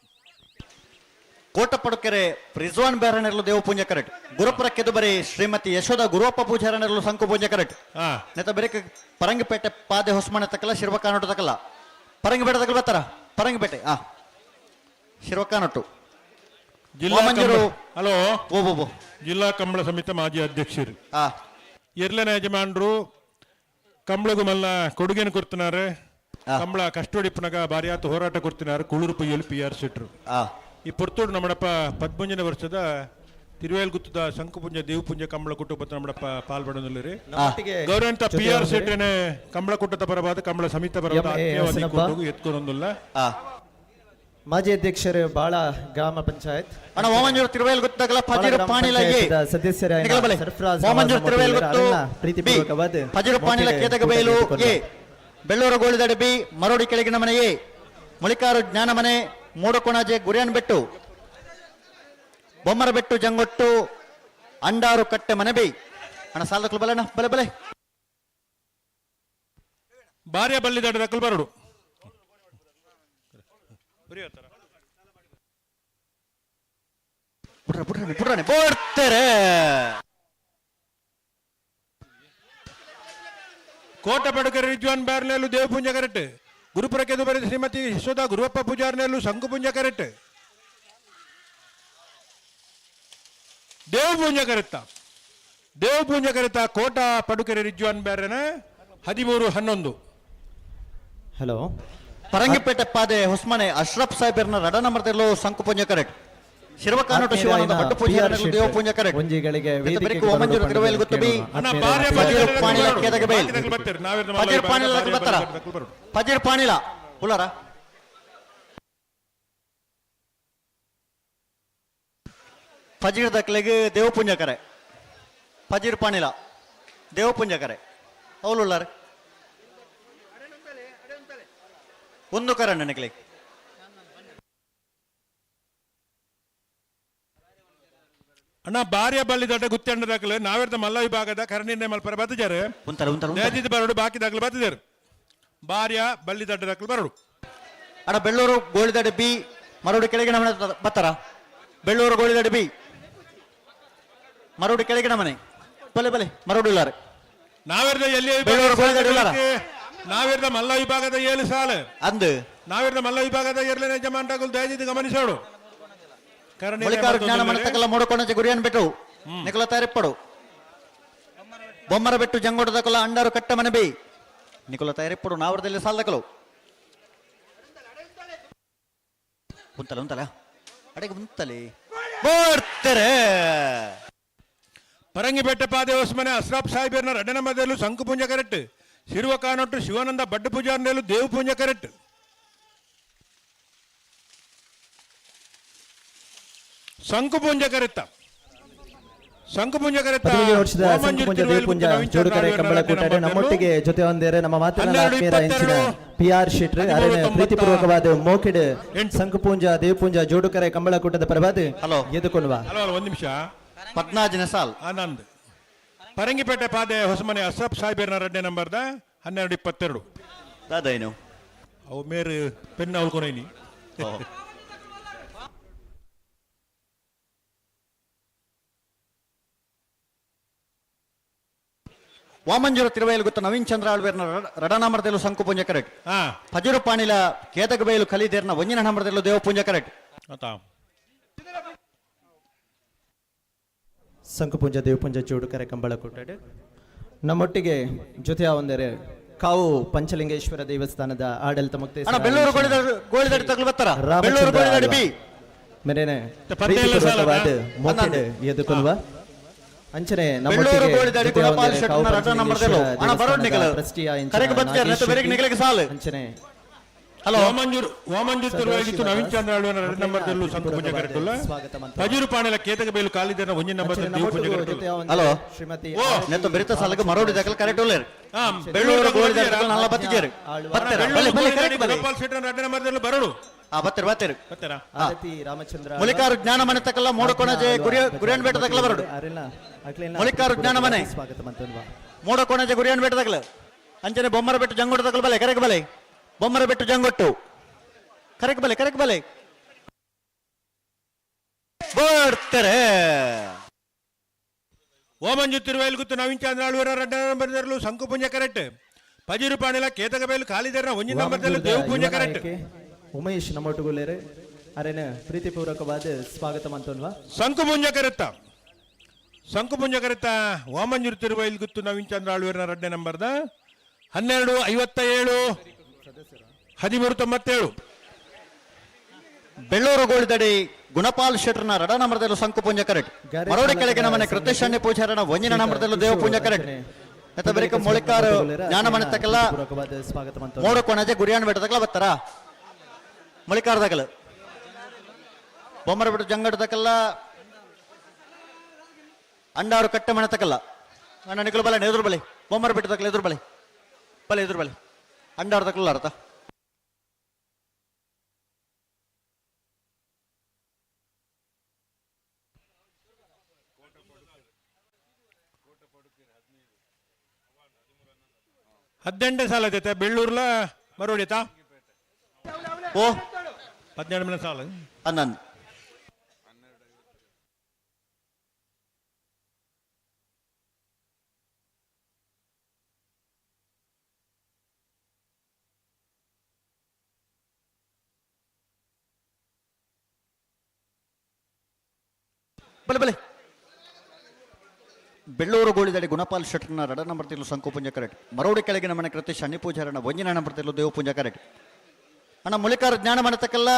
Speaker 9: ಕೋಟಪಡುಕೆರೆ ರಿಜ್ವಾನ್ ಬೇರನೆರ್ಲು ದೇವ ಪೂಂಜ ಕರೆಟ್ ಗುರುಪುರ ಕೆದುಬರಿ ಶ್ರೀಮತಿ ಯಶೋಧ ಗುರುವಪ್ಪ ಪೂಜಾರನೆರ್ಲು ಶಂಕು ಪೂಂಜ ಕರೆಟ್ ನೆತ್ತ ಬೇರೆ ಪರಂಗಿಪೇಟೆ ಪಾದೆ ಹೊಸ್ಮಣ ತಕಲ ಶಿರ್ವಕಾನೊಟ್ಟು ತಕಲ ಪರಂಗಿಪೇಟೆ ತಕಲ ಬರ್ತಾರ ಪರಂಗಿಪೇಟೆ ಆ ಶಿರ್ವಕಾನೊಟ್ಟು
Speaker 18: ಜಿಲ್ಲಾ
Speaker 9: ವಾಮಂಜೂರು
Speaker 18: ಹಲೋ
Speaker 9: ಓ
Speaker 18: ಜಿಲ್ಲಾ ಕಂಬಳ ಸಮಿತಿ ಮಾಜಿ ಅಧ್ಯಕ್ಷರು ಎರ್ಲನ ಯಜಮಾನರು ಕಂಬಳಗು ಮಲ್ಲ ಕೊಡುಗೆನ ಕೊಡ್ತಿನಾರೆ ಕಂಬಳ ಕಷ್ಟೊಡಿಪ್ಪನಾಗ ಬಾರಿಯಾತ ಹೋರಾಟ ಕೊಡ್ತಿನಾರು ಕುಳುರು ಪುಯ್ಯಲು ಪಿ ಆರ್ ಶೆಟ್ರು. ಈ ಪೊರ್ತೋಡು ನಮ್ಮಡಪ್ಪ ಪದ್ಮಂಜನ ವರ್ಷದ ತಿರುವೇಲ್ಗುತ್ತದ ಶಂಕುಪುಂಜ ದೇವಪುಂಜ ಕಂಬಳ ಕುಟುಂಬದ ನಮ್ಮಡಪ್ಪ ಪಾಲ್ಪಡೋದಿಲ್ಲರಿ.
Speaker 14: ನಮ್ಮೊಟ್ಟಿಗೆ
Speaker 18: ಗೌರವಂತ ಪಿ ಆರ್
Speaker 14: ಜೊತೆಯಾಗಿದ್ದಾರೆ.
Speaker 18: ಶೆಟ್ರನೆ ಕಂಬಳ ಕೂಟದ ಪರವಾದ ಕಂಬಳ ಸಮಿತಿ ಪರವಾದ
Speaker 14: ಎಂ ಎ
Speaker 18: ಆತ್ಮೀಯವಾದ
Speaker 14: ಹಸನಪ್ಪ.
Speaker 18: ಕೂಟಗೂ ಎತ್ಕೊನೊಂದಿಲ್ಲ.
Speaker 14: ಮಾಜಿ ಅಧ್ಯಕ್ಷರು ಬಾಳ ಗ್ರಾಮ ಪಂಚಾಯತ್
Speaker 9: ಅಣ್ಣ ವಾಮಂಜೂರು ತಿರುವೇಲ್ ಗೊತ್ತಾಗಲ್ಲ
Speaker 14: ಬಾಳ
Speaker 9: ಫಜೀರು
Speaker 14: ಗ್ರಾಮ
Speaker 9: ಪಾಣಿಲಾಗಿ
Speaker 14: ಪಂಚಾಯತ್ದ ಸದಸ್ಯರಾದ
Speaker 9: ನಿಖಿಲ ಬಲೆ.
Speaker 14: ಸರ್ಫರಾಜ್
Speaker 9: ವಾಮಂಜೂರು
Speaker 14: ನವಾಜ್
Speaker 9: ತಿರುವೇಲ್
Speaker 14: ಅವರನ್ನ
Speaker 9: ಗೊತ್ತು
Speaker 14: ಪ್ರೀತಿಪೂರ್ವಕವಾದ
Speaker 9: ಫಜೀರು ಪಾಣಿಲ
Speaker 14: ಮೋಕೆಡೆ
Speaker 9: ಕೇತಕ ಬೈಲು
Speaker 14: ಕೂಟಕ್ಕೆ
Speaker 9: ಎ ಬೆಳ್ಳೂರು ಗೋಳಿದಡೆ ಬಿ ಮರೋಡಿ ಕೆಳಗಿನ ಮನೆ ಎ ಮುಳಿಕಾರು ಜ್ಞಾನಮನೆ ಮೂಡಕೊಣಾಜೆ ಗುರಿಯನ್ ಬೆಟ್ಟು ಬೊಮ್ಮರಬೆಟ್ಟು ಜಂಗೊಟ್ಟು ಅಂಡಾರು ಕಟ್ಟೆ ಮನೆ ಬಿ. ಅಣ್ಣ ಸಾಲದಕ್ಕಲು ಬಲೆ ಅಣ್ಣ ಬಲೆ ಬಲೆ
Speaker 18: ಭಾರ್ಯ ಬಲ್ಲಿದಡ ದಕ್ಕಲು ಬರಡು
Speaker 9: ಪುಟ್ರ ಪುಟ್ರಾಣಿ ಪುಟ್ರಾಣಿ ಬೋಡ್ತಾರೆ.
Speaker 18: ಕೋಟ ಪಡುಕರೆ ರಿಜ್ವಾನ್ ಬ್ಯಾರ್ನೇಲು ದೇವಪುಂಜ ಕರೆಕ್ಟ್ ಗುರುಪುರ ಕೆದುಬರಿ ಶ್ರೀಮತಿ ಯಶೋಧ ಗುರುವಪ್ಪ ಪೂಜಾರ್ನೇಲು ಶಂಕುಪುಂಜ ಕರೆಕ್ಟ್ ದೇವಪುಂಜ ಕರೆತ್ತ ದೇವಪುಂಜ ಕರೆತ ಕೋಟ ಪಡುಕೆರೆ ರಿಜ್ವಾನ್ ಬ್ಯಾರನ 13-11.
Speaker 14: ಹಲೋ
Speaker 9: ಪರಂಗಿಪೇಟೆ ಪಾದೆ ಹೊಸ್ಮನೆ ಅಶ್ರಫ್ ಸಾಹೇಬರ್ನ ರಡ ನಂಬರ್ದಲ್ಲೂ ಶಂಕುಪುಂಜ ಕರೆಕ್ಟ್ ಶಿರ್ವಕಾನೋಟ ಶಿವಾನಂದ ಭಟ್ಟ ಪೂಜಾರಿ ದೇವಪುಂಜ ಕರೆಕ್ಟ್
Speaker 14: ಒಂಜಿಗಳಿಗೆ
Speaker 9: ಬೆರಿಕು ವಾಮಂಜೂರು ತಿರುವೇಲ್ ಗೊತ್ತು ಬಿ ಫಜೀರ್ ಪಾಣಿಲ ಕೇದಗ ಬೈಲ್ ಫಜೀರ್ ಪಾಣಿಲ ಬರ್ತಾರ ಫಜೀರ್ ಪಾಣಿಲ ಉಳ್ಳಾರ ಫಜೀರ್ ದಕ್ಲೆಗ್ ದೇವಪುಂಜ ಕರೆ ಫಜೀರ್ ಪಾಣಿಲ ದೇವಪುಂಜ ಕರೆ ಅವಳು ಉಳ್ಳಾರ ಒಂದು ಕರ ನನಗೆ
Speaker 18: ಅಣ್ಣ ಭಾರ್ಯ ಬಲ್ಲಿ ದೊಡ್ಡ ಗುತ್ತಂಡ ದಾಖಲೆ ನಾವಿರ್ದ ಮಲ್ಲ ವಿಭಾಗದ ಕರಣಿರ್ಣಯ ಮಲ್ಪರ ಬತ್ತಿದ್ದಾರೆ
Speaker 9: ಉಂತಲೆ ಉಂತಲೆ
Speaker 18: ನೇಜಿದ್ ಬರಡು ಬಾಕಿ ದಾಖಲೆ ಬತ್ತಿದ್ದಾರೆ ಭಾರ್ಯ ಬಲ್ಲಿ ದೊಡ್ಡ ದಾಖಲೆ ಬರಡು.
Speaker 9: ಅಣ್ಣ ಬೆಳ್ಳೂರು ಗೋಳಿದಡೆ ಬಿ ಮರೋಡಿ ಕೆಳಗಿನ ಮನೆ ಬತ್ತಾರ ಬೆಳ್ಳೂರು ಗೋಳಿದಡೆ ಬಿ ಮರೋಡಿ ಕೆಳಗಿನ ಮನೆ ಬಲೆ ಬಲೆ ಮರೋಡಿ ಉಳ್ಳಾರೆ
Speaker 18: ನಾವಿರ್ದ ಎಲ್ಲಿ
Speaker 9: ಬೆಳ್ಳೂರು ಗೋಳಿದಡೆ ಉಳ್ಳಾರ
Speaker 18: ನಾವಿರ್ದ ಮಲ್ಲ ವಿಭಾಗದ 7 ಸಾಲು
Speaker 9: ಅಂದು
Speaker 18: ನಾವಿರ್ದ ಮಲ್ಲ ವಿಭಾಗದ ಎರಡನೇ ಯಜಮಾನ್ರಾಗಲು ದಯಜಿದ್ದು ಗಮನಿಸೋಡು.
Speaker 9: ಮುಳಿಕಾರು ಜ್ಞಾನ ಮನತಕಲ ಮೂಡಕೊಂಡಂಚೆ ಗುರಿಯನ್ ಬೆಟ್ಟು ನಿಕಲ ತಯಾರಿಪ್ಪಡು ಬೊಮ್ಮರ ಬೆಟ್ಟು ಜಂಗೋಟದ ಕೊಲ ಅಂಡಾರು ಕಟ್ಟ ಮನೆ ಬಿ ನಿಕುಲ ತಯಾರಿಪ್ಪಡು ನಾವರದಲ್ಲಿ ಸಾಲದಕಲು ಉಂತಲೆ ಉಂತಲೆ ಅಡೆಗೆ ಉಂತಲೆ ಬರ್ತಾರೆ.
Speaker 18: ಪರಂಗಿಪೇಟೆ ಪಾದೆ ಹೊಸ್ಮನೆ ಅಶ್ರಾಫ್ ಸಾಹೇಬರ್ನ ರಡ್ಡನ ಮಧ್ಯಲ್ಲೂ ಶಂಕುಪುಂಜ ಕರೆಕ್ಟ್ ಶಿರುವ ಕಾನೊಟ್ಟು ಶಿವಾನಂದ ಬಡ್ಡು ಪೂಜಾರ್ನೇಲು ದೇವು ಪೂಂಜ ಕರೆಕ್ಟ್. ಸಂಕುಪುಂಜ ಕರೆತ್ತ ಸಂಕುಪುಂಜ ಕರೆತ್ತ
Speaker 14: 15 ವರ್ಷದ
Speaker 18: ವಾಮಂಜೂರು
Speaker 14: ಸಂಕುಪುಂಜ
Speaker 18: ತಿರುವೇಲು
Speaker 14: ದೇವಪುಂಜ
Speaker 18: ನವೀನ್ ಚಂದ್ರ
Speaker 14: ಜೋಡುಕರೆ
Speaker 18: ಆಳ್ವೇರ್ನ
Speaker 14: ಕಂಬಳ
Speaker 18: ರಡ್ಡನೇ
Speaker 14: ಕೂಟಡ್
Speaker 18: ನಂಬರ್
Speaker 14: ನಮ್ಮೊಟ್ಟಿಗೆ ಜೊತೆ ಒಂದೇರೆ ನಮ್ಮ ಮಾತಿನ
Speaker 18: ಹನ್ನೆರಡು
Speaker 14: ಆತ್ಮೀಯರ ಹೆಂಚಿನ
Speaker 18: ಇಪ್ಪತ್ತೆರಡು,
Speaker 14: ಪಿ ಆರ್ ಶೆಟ್ರು ಅರೆನ ಪ್ರೀತಿಪೂರ್ವಕವಾದ ಮೋಕೆಡ್ ಸಂಕುಪೂಂಜ ದೇವಪುಂಜ ಜೋಡುಕರೆ ಕಂಬಳ ಕೂಟದ ಪರವಾದ ಎದುಕೊಳ್ಳುವ.
Speaker 18: ಹಲೋ ಹಲೋ, ಒಂದು ನಿಮಿಷ.
Speaker 9: ಪದ್ನಾಜಿನ ಸಾಲ್.
Speaker 18: ಆನಂದ್ ಪರಂಗಿಪೇಟೆ ಪಾದೆ ಹೊಸಮನೆ ಅಸಫ್ ಸಾಹೇಬರ್ನ ರಡ್ಡೆ ನಂಬರ್ದ 12:22.
Speaker 9: ದಾದಾಯ್ನು
Speaker 18: ಅವು ಮೇರು ಪೆನ್ ಅವಲ್ಕೊನೈನಿ.
Speaker 9: ವಾಮಂಜೂರ ತಿರುವೈಲು ಗೊತ್ತ ನವೀನ್ ಚಂದ್ರ ಆಳ್ವೇರ್ನ ರಡನಾಮರದಲ್ಲೂ ಸಂಕುಪುಂಜ ಕರೆಕ್ಟ್. ಪಜರು ಪಾಣಿಲ ಕೇತಗಬೈಲು ಕಲಿದೇರ್ನ ಒಂಜಿನ ನಂಬರದಲ್ಲೂ ದೇವಪುಂಜ ಕರೆಕ್ಟ್.
Speaker 18: ಆತಾ.
Speaker 14: ಸಂಕುಪುಂಜ ದೇವಪುಂಜ ಜೋಡುಕರೆ ಕಂಬಳ ಕೂಟಡ್ ನಮ್ಮೊಟ್ಟಿಗೆ ಜೊತೆಯ ಒಂದರೆ ಕಾವು ಪಂಚಲಿಂಗೇಶ್ವರ ದೇವಸ್ಥಾನದ ಆಡಳಿತ ಮುಕ್ತೇಶ್ವರ
Speaker 9: ಅಣ್ಣ, ಬೆಳ್ಳೂರು ಗೋಳಿದಡಿ ತಗಲು ಬರ್ತಾರ? ಬೆಳ್ಳೂರು ಗೋಳಿದಡಿ ಬಿ.
Speaker 14: ಮೇರೇನೆ
Speaker 9: ಪತ್ತೇಳು ಸಾಲ
Speaker 14: ಪ್ರೀತಿಪೂರ್ವಕವಾದ
Speaker 9: ಅಣ್ಣ.
Speaker 14: ಮೋಕೆಡ್ ಎದುಕೊಳ್ಳುವ. ಅಂಚನೆ
Speaker 9: ಬೆಳ್ಳೂರು
Speaker 14: ನಮ್ಮೊಟ್ಟಿಗೆ
Speaker 9: ಗೋಳಿದಡಿ
Speaker 14: ಜೊತೆಯ
Speaker 9: ಗುಣಪಾಲ್
Speaker 14: ಒಂದರೆ
Speaker 9: ಶೆಟ್ಟರ್ನ
Speaker 14: ಕಾವು
Speaker 9: ರಡ್ಡ ನಂಬರ್ದಲ್ಲೂ.
Speaker 14: ಪಂಚಲಿಂಗೇಶ್ವರ
Speaker 9: ಅಣ್ಣ, ಬರೋಡ್
Speaker 14: ದೇವಸ್ಥಾನದ
Speaker 9: ನಿಗಲು.
Speaker 14: ಟ್ರಸ್ಟಿಯ ಇಂಚಿನ
Speaker 9: ಕರೆಗೆ ಬತ್ತಿಯಾರ,
Speaker 14: ನಾಗೇಶ್
Speaker 9: ನೆತ್ತ ಬೆರಗ್
Speaker 14: ಶೆಟ್ಟಿ.
Speaker 9: ನಿಗಲಿಗೆ ಸಾಲು.
Speaker 14: ಅಂಚನೆ
Speaker 9: ಹಲೋ.
Speaker 18: ವಾಮಂಜೂರು ವಾಮಂಜೂರು ತಿರುವೈಲು ನವೀನ್ ಚಂದ್ರ ಆಳ್ವೇರ್ನ ರಡ್ಡ ನಂಬರ್ದಲ್ಲೂ ಸಂಕುಪುಂಜ ಕರೆಕ್ಟ್.
Speaker 14: ಸ್ವಾಗತ ಮಂತ್ರ.
Speaker 18: ಪಜರು ಪಾಣಿಲ ಕೇತಗಬೈಲು ಕಾಲಿದೇರ್ನ ಒಂಜಿನ ನಂಬರ್ದಲ್ಲಿ ದೇವಪುಂಜ ಕರೆಕ್ಟ್.
Speaker 14: ಜೊತೆಯ ಒಂದರೆ
Speaker 9: ಹಲೋ.
Speaker 14: ಶ್ರೀಮತಿ
Speaker 9: ಓ ನೆತ್ತ ಬೆರಿತ ಸಾಲಕ್ಕೆ ಮರೋಡಿ ದಾಖಲೆ ಕರೆಕ್ಟ್ ಉಳ್ಳೇರು. ಬೆಳ್ಳೂರು ಗೋಳಿದಡಿ ತಗಲು ನಲ್ಲ ಬತ್ತಿಜೇರು ಬತ್ತೆರ ಬಲೆ ಬಲೆ ಕರೆಕ್ಟ್ ಬಲೆ.
Speaker 18: ಗೋಪಾಲ್ ಶೆಟ್ಟರ್ನ ರಡ್ಡ ನಂಬರ್ದಲ್ಲೂ ಬರೋಡು.
Speaker 9: ಆ ಬತ್ತೆರು ಬತ್ತೆರು.
Speaker 18: ಬತ್ತೆರ.
Speaker 14: ಆರತಿ ರಾಮಚಂದ್ರ
Speaker 9: ಮುಳಿಕಾರು ಜ್ಞಾನ ಮನೆ ತಕಲ್ಲ ಮೋಡಕೊಣಜೆ ಗುರಿಯ ಗುರಿಯನ್ ಬೇಟ ತಕಲ ಬರೋಡು.
Speaker 14: ಅರೆಲ್ಲ ಅಕ್ಲೆಲ್ಲ
Speaker 9: ಮುಳಿಕಾರು ಜ್ಞಾನ ಮನೆ.
Speaker 14: ಸ್ವಾಗತ ಮಂತನ್ವಾ.
Speaker 9: ಮೋಡಕೊಣಜೆ ಗುರಿಯನ್ ಬೇಟ ತಕಲ ಅಂಚನೆ ಬೊಮ್ಮರ ಬೆಟ್ಟು ಜಂಗೋಡು ತಕಲ ಬಲೆ ಕರೆಕ್ ಬಲೆ. ಬೊಮ್ಮರ ಬೆಟ್ಟು ಜಂಗೊಟ್ಟು ಕರೆಕ್ ಬಲೆ ಕರೆಕ್ ಬಲೆ ಬರ್ತಾರೆ.
Speaker 18: ಓಮಂಜು ತಿರುವೈಲು ಗುತ್ತು ನವೀನ್ ಚಂದ್ರ ಆಳ್ವೇರ ರಡ್ಡ ನಂಬರ್ದಲ್ಲೂ ಸಂಕುಪುಂಜ ಕರೆಕ್ಟ್. ಪಜೀರು ಪಾಣಿಲ ಕೇತಗಬೈಲು ಕಾಲಿದೇರ್ನ ಒಂಜಿನ ನಂಬರ್ದಲ್ಲೂ ದೇವಪುಂಜ
Speaker 14: ಯುವ
Speaker 18: ಕರೆಕ್ಟ್.
Speaker 14: ನಾಯಕೆ ಉಮೇಶ್ ನಮ್ಮೊಟ್ಟುಗುಲ್ಲೇರೆ ಅರೆನ ಪ್ರೀತಿಪೂರ್ವಕವಾದ ಸ್ವಾಗತ ಮಂತನ್ವಾ.
Speaker 18: ಸಂಕುಪುಂಜ ಕರೆತ್ತ ಸಂಕುಪುಂಜ ಕರೆತ್ತ ವಾಮಂಜೂರು ತಿರುವೈಲು ಗುತ್ತು ನವೀನ್ ಚಂದ್ರ ಆಳ್ವೇರ್ನ ರಡ್ಡೆ ನಂಬರ್ದ 12:57 13:97.
Speaker 9: ಬೆಳ್ಳೂರು ಗೋಳಿದಡಿ ಗುಣಪಾಲ್ ಶೆಟ್ಟರ್ನ ರಡ ನಂಬರ್ದಲ್ಲೂ ಸಂಕುಪುಂಜ ಕರೆಕ್ಟ್.
Speaker 14: ಗ್ಯಾರೇಜ್
Speaker 9: ಮರೋಡಿ
Speaker 14: ಚಾಲಕರ
Speaker 9: ಕೆಳಗಿನ ಮನೆ ಕೃತೇಶ್ ಅಣ್ಣೆ ಪೂಜಾರನ ಒಂಜಿನ ನಂಬರ್ದಲ್ಲೂ ದೇವಪುಂಜ ಕರೆಕ್ಟ್. ನೆತ್ತ ಬರಿಕ ಮೊಳಿಕಾರು ಜ್ಞಾನ ಮನೆ ತಕಲ
Speaker 14: ಪೂರ್ವಕವಾದ ಸ್ವಾಗತ ಮಂತನ್ವಾ.
Speaker 9: ಮೋಡ ಕೊಣಜೆ ಗುರಿಯಾನ್ ಬೆಟ್ಟ ತಕಲ ಬತ್ತಾರ ಮೊಳಿಕಾರ ತಕಲ ಬೊಮ್ಮರ ಬಿಟ್ಟು ಜಂಗಡ ತಕಲ್ಲ ಅಂಡಾರು ಕಟ್ಟೆ ಮನೆ ತಕಲ್ಲ ಅಣ್ಣ ನಿಕಲು ಬಲೆ ಎದುರು ಬಲೆ ಬೊಮ್ಮರ ಬಿಟ್ಟು ತಕಲ ಎದುರು ಬಲೆ ಬಲೆ ಎದುರು ಬಲೆ ಅಂಡಾರು ತಕಲ್ಲ ಅರ್ಥ.
Speaker 18: 18 ಸಾಲ ಐತೆ ಬೆಳ್ಳೂರ್ಲ ಮರೋಡಿತಾ.
Speaker 9: ಓ
Speaker 18: 17 ಮನೆ ಸಾಲ.
Speaker 9: 11. ಬಲೆ ಬಲೆ ಬೆಳ್ಳೂರು ಗೋಳಿದಡಿ ಗುಣಪಾಲ್ ಶೆಟ್ಟರ್ನ ರಡ ನಂಬರ್ ತಿರ್ಲು ಸಂಕುಪುಂಜ ಕರೆಕ್ಟ್. ಮರೋಡಿ ಕೆಳಗಿನ ಮನೆ ಕೃತಿ ಶನಿ ಪೂಜಾರನ ಒಂಜಿನ ನಂಬರ್ ತಿರ್ಲು ದೇವಪುಂಜ ಕರೆಕ್ಟ್. ಅಣ್ಣ ಮುಳಿಕಾರು ಜ್ಞಾನ ಮನೆ ತಕಲ್ಲ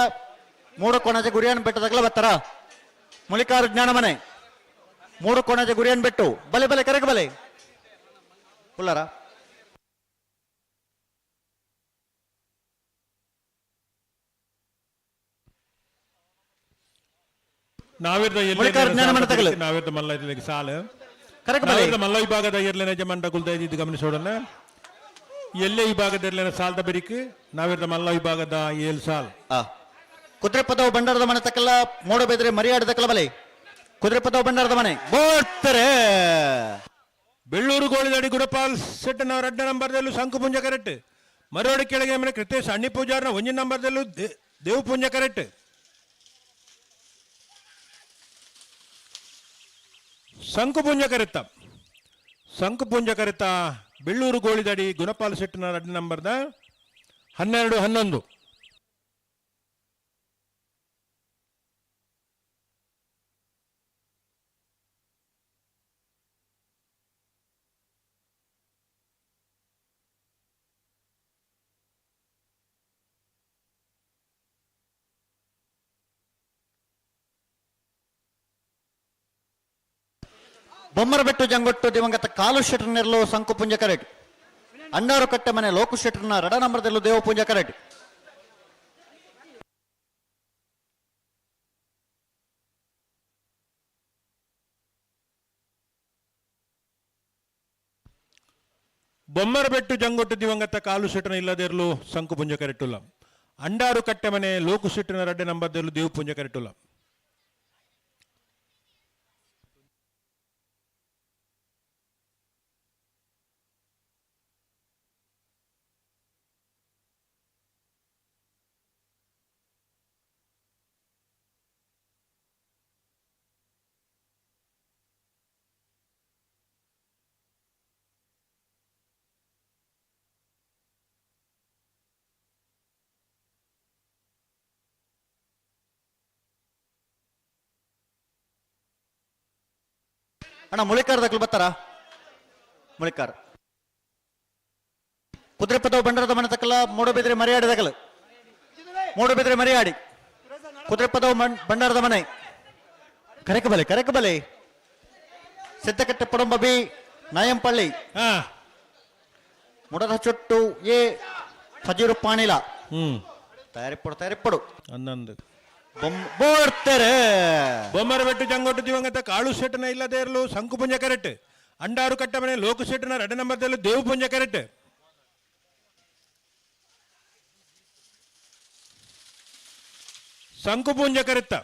Speaker 9: ಮೂಡು ಕೊಣಜೆ ಗುರಿಯಾನ್ ಬೆಟ್ಟ ತಕಲ ಬತ್ತಾರ ಮುಳಿಕಾರು ಜ್ಞಾನ ಮನೆ ಮೂಡು ಕೊಣಜೆ ಗುರಿಯಾನ್ ಬೆಟ್ಟು ಬಲೆ ಬಲೆ ಕರೆಕ್ ಬಲೆ ಉಲ್ಲಾರ.
Speaker 18: ನಾವಿರ್ದ ಎಲ್ಲಿ
Speaker 9: ಮುಳಿಕಾರು ಜ್ಞಾನ ಮನೆ ತಗಲು.
Speaker 18: ನಾವಿರ್ದ ಮಲ್ಲ ಇರ್ಲಿಕ್ಕೆ ಸಾಲು.
Speaker 9: ಕರೆಕ್ ಬಲೆ.
Speaker 18: ನಾವಿರ್ದ ಮಲ್ಲ ವಿಭಾಗದ ಎರ್ಲೆನ ಜಮಂಡ ಕುಲ್ದ ಇದ್ದು ಗಮನಿಸೋಡನ್ನ ಎಲ್ಲೇ ವಿಭಾಗದ ಎರ್ಲೆನ ಸಾಲ್ದ ಬೆರಿಕ್ ನಾವಿರ್ದ ಮಲ್ಲ ವಿಭಾಗದ ಏಳು ಸಾಲ್.
Speaker 9: ಕುದುರೆ ಪದವು ಭಂಡಾರದ ಮನೆ ತಕಲ್ಲ ಮೋಡ ಬೇದ್ರೆ ಮರಿಯಾಡ ತಕಲ ಬಲೆ ಕುದುರೆ ಪದವು ಭಂಡಾರದ ಮನೆ ಬೋಡ್ತಾರೆ.
Speaker 18: ಬೆಳ್ಳೂರು ಗೋಳಿದಡಿ ಗುಡಪಾಲ್ ಸೆಟ್ಟನವರ ಅಡ್ಡ ನಂಬರ್ದಲ್ಲೂ ಶಂಕುಪುಂಜ ಕರೆಕ್ಟ್. ಮರೋಡಿ ಕೆಳಗೆ ಮನೆ ಕೃತೇಶ್ ಅಣ್ಣಿ ಪೂಜಾರನ ಒಂಜಿನ ನಂಬರ್ದಲ್ಲೂ ದೇವಪುಂಜ ಕರೆಕ್ಟ್. ಶಂಕುಪುಂಜ ಕರೆತ್ತ ಶಂಕುಪುಂಜ ಕರೆತ ಬೆಳ್ಳೂರು ಗೋಳಿದಡಿ ಗುಣಪಾಲ್ ಶೆಟ್ಟನ ಅಡ್ಡ ನಂಬರ್ದ 12 11.
Speaker 9: ಬೊಮ್ಮರಬೆಟ್ಟು ಜಂಗೊಟ್ಟು ದಿವಂಗತ ಕಾಲು ಶೆಟ್ಟರ್ನೆರಲು ಸಂಕುಪುಂಜ ಕರೆಕ್ಟ್. ಅಂಡಾರು ಕಟ್ಟೆ ಮನೆ ಲೋಕು ಶೆಟ್ಟರ್ನ ರಡ ನಂಬರ್ದಲ್ಲೂ ದೇವಪುಂಜ ಕರೆಕ್ಟ್.
Speaker 18: ಬೊಮ್ಮರಬೆಟ್ಟು ಜಂಗೊಟ್ಟು ದಿವಂಗತ ಕಾಲು ಸೆಟ್ಟನ ಇಲ್ಲದಿರಲು ಸಂಕುಪುಂಜ ಕರೆಟುಲ್ಲ. ಅಂಡಾರು ಕಟ್ಟೆಮನೆ ಲೋಕು ಸೆಟ್ಟಿನ ರಡ್ಡೆ ನಂಬರ್ದಿರಲು ದೇವಪುಂಜ ಕರೆಟುಲ್ಲ.
Speaker 9: ಅಣ್ಣ ಮುಳಿಕಾರ ದಕ್ಕಲು ಬರ್ತಾರ? ಮುಳಿಕಾರ ಕುದುರೆಪದವು ಬಂಡರದ ಮನೆ ತಕ್ಕಲ ಮೂಡಬಿದ್ರೆ ಮರಿಯಾಡಿ ದಕಲು, ಮೂಡಬಿದ್ರೆ ಮರಿಯಾಡಿ ಕುದುರೆಪದವು ಬಂಡಾರದ ಮನೆ ಕರೆಕಬಲೆ ಕರೆಕಬಲೆ ಸಿದ್ದಕಟ್ಟೆ ಪಡಂಬ ಬಿ ನಾಯಂಪಳ್ಳಿ ಮುಡದ ಚೊಟ್ಟು ಎ ಫಜೀರು ಪಾಣಿಲ ತಯಾರಿಪ್ಪಡು ತಯಾರಿಪ್ಪಡು
Speaker 18: ಹನ್ನೊಂದು
Speaker 9: ಬೋರ್ತಾರೆ.
Speaker 18: ಬೊಮ್ಮರಬೆಟ್ಟು ಜಂಗೊಟ್ಟು ದಿವಂಗತ ಕಾಳು ಸೆಟ್ಟನ ಇಲ್ಲದೇ ಇರಲು ಸಂಕುಪುಂಜ ಕರೆಕ್ಟ್. ಅಂಡಾರು ಕಟ್ಟಮನೆ ಲೋಕು ಸೆಟ್ಟನ ಎರಡು ನಂಬರ್ದಲ್ಲೂ ದೇವಪುಂಜ ಕರೆಕ್ಟ್. ಸಂಕುಪುಂಜ ಕರೆತ್ತ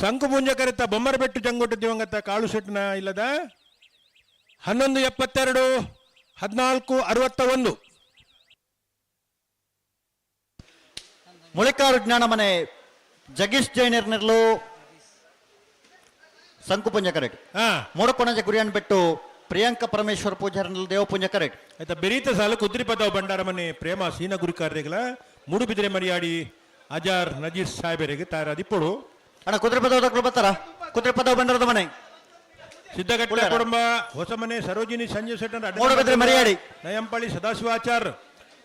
Speaker 18: ಸಂಕುಪುಂಜ ಕರೆತ್ತ ಬೊಮ್ಮರಬೆಟ್ಟು ಜಂಗೊಟ್ಟು ದಿವಂಗತ ಕಾಳು ಸೆಟ್ಟನ ಇಲ್ಲದ 11:72 14:61.
Speaker 9: ಮುಳಿಕಾರು ಜ್ಞಾನ ಮನೆ ಜಗೀಶ್ ಜೈನರ್ನೆರ್ಲು ಸಂಕುಪುಂಜ ಕರೆಕ್ಟ್. ಮೂಡಕೊಣಜ ಗುರಿಯನ್ ಬೆಟ್ಟು ಪ್ರಿಯಾಂಕ ಪರಮೇಶ್ವರ ಪೂಜಾರನಲ್ಲಿ ದೇವಪುಂಜ ಕರೆಕ್ಟ್.
Speaker 18: ಆಯ್ತಾ ಬೆರೀತ ಸಾಲು ಕುದ್ರಿಪದವ್ ಭಂಡಾರ ಮನೆ ಪ್ರೇಮ ಸೀನ ಗುರುಕಾರ್ಯಗಳ ಮೂಡುಬಿದಿರೆ ಮರಿಯಾಡಿ ಅಜಾರ್ ನಜೀರ್ ಸಾಹೇಬರಿಗೆ ತಯಾರಾದಿಪ್ಪಡು.
Speaker 9: ಅಣ್ಣ ಕುದುರೆಪದವ್ ದಕ್ಕಲು ಬರ್ತಾರ? ಕುದುರೆಪದವ್ ಭಂಡಾರದ ಮನೆ
Speaker 18: ಸಿದ್ದಗಟ್ಟೆ ಕುಟುಂಬ ಹೊಸಮನೆ ಸರೋಜಿನಿ ಸಂಜಯ್ ಶೆಟ್ಟರ್
Speaker 9: ಮೂಡುಬಿದಿರೆ ಮರಿಯಾಡಿ
Speaker 18: ನಯಂಪಳ್ಳಿ ಸದಾಶಿವಾಚಾರ್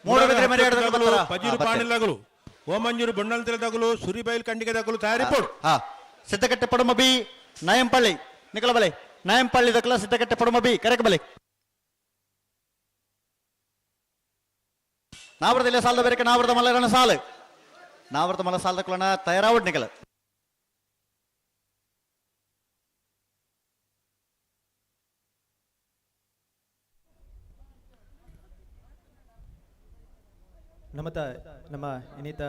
Speaker 9: ಮೂಡುಬಿದಿರೆ ಮರಿಯಾಡಿ ಬರ್ತಾರಾ?
Speaker 18: ಪಜೀರು ಪಾಣಿಲಗಳು ಓಮಂಜೂರು ಬೊಣ್ಣಲ್ ಸುರಿಬೈಲ್ ಕಂಡಿಗೆ ದಕ್ಕಲು ತಯಾರಿಪ್ಪಡು.
Speaker 9: ಸಿದ್ದಕಟ್ಟೆ ಪಡುಮ ಬಿ ನಯಂಪಳ್ಳಿ ನಿಕಲಬಲೆ ನಯಂಪಳ್ಳಿ ದಕ್ಕಲ ಸಿದ್ದಕಟ್ಟೆ ಪಡುಮ ಬಿ ಕರೆಕಬಲೆ ನಾವರದಲ್ಲಿ ಸಾಲದ ಬೇರೆ ನಾವರದ ಮಲ್ಲರನ ಸಾಲು ನಾವರದ ಮಲ್ಲ ಸಾಲದ ಕುಲನ ತಯಾರಾವಡ್ ನಿಕಲ.
Speaker 14: ನಮ್ಮತ ನಮ್ಮ ಇನ್ನಿತ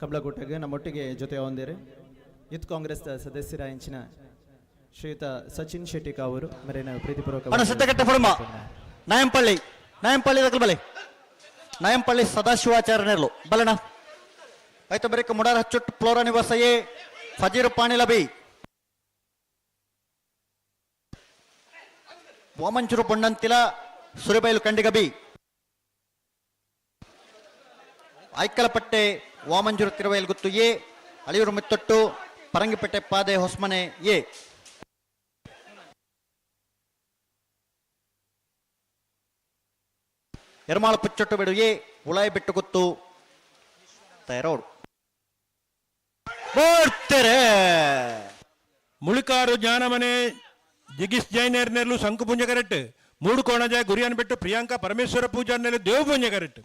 Speaker 14: ಕಮಲಗೂಟಗೆ ನಮ್ಮೊಟ್ಟಿಗೆ ಜೊತೆ ಹೊಂದಿರಿ ಯೂತ್ ಕಾಂಗ್ರೆಸ್ ಸದಸ್ಯರ ಹೆಂಚಿನ ಶ್ರೀಯುತ ಸಚಿನ್ ಶೆಟ್ಟಿ ಅವರು ಮರೇನ ಪ್ರೀತಿಪೂರ್ವಕ
Speaker 9: ಸಿದ್ದಕಟ್ಟೆ ಫುಡುಮ ನಾಯಂಪಳ್ಳಿ ನಾಯಂಪಳ್ಳಿ ದಕ್ಕಲು ಬಲೆ ನಾಯಂಪಳ್ಳಿ ಸದಾಶಿವಾಚಾರ್ಯನೆರ್ಲು ಬಲಣ ಆಯ್ತು ಬರೀಕ ಮುಡಾರ ಹಚ್ಚುಟ್ ಫ್ಲೋರಾ ನಿವಾಸ ಎ ಫಜೀರು ಪಾಣಿಲ ಬಿ ವಾಮಂಚೂರು ಬೊಣ್ಣಂತಿಲ ಸುರಿಬೈಲು ಕಂಡಿಗ ಬಿ ಐಕಲಪಟ್ಟೆ ವಾಮಂಜೂರು ತಿರುವೈಲ್ ಗುತ್ತು ಎ ಅಳಿಯೂರು ಮಿತ್ತೊಟ್ಟು ಪರಂಗಿಪೇಟೆ ಪಾದೆ ಹೊಸ್ಮನೆ ಎ ಎರ್ಮಾಳು ಪುಚ್ಚೊಟ್ಟು ಬಿಡು ಎ ಉಳಾಯಿ ಬಿಟ್ಟು ಗುತ್ತು ತಯಾರೋಡು ಬೋಡ್ತಾರೆ.
Speaker 18: ಮುಳಿಕಾರು ಜ್ಞಾನಮನೆ ಜಿಗಿಸ್ ಜೈನೇರ್ನೆರ್ಲು ಶಂಕುಪುಂಜ ಕರೆಕ್ಟ್. ಮೂಡು ಕೋಣಜ ಗುರಿಯನ್ ಬಿಟ್ಟು ಪ್ರಿಯಾಂಕಾ ಪರಮೇಶ್ವರ ಪೂಜಾರ್ನೆಲ್ಲ ದೇವಪುಂಜ ಕರೆಕ್ಟ್.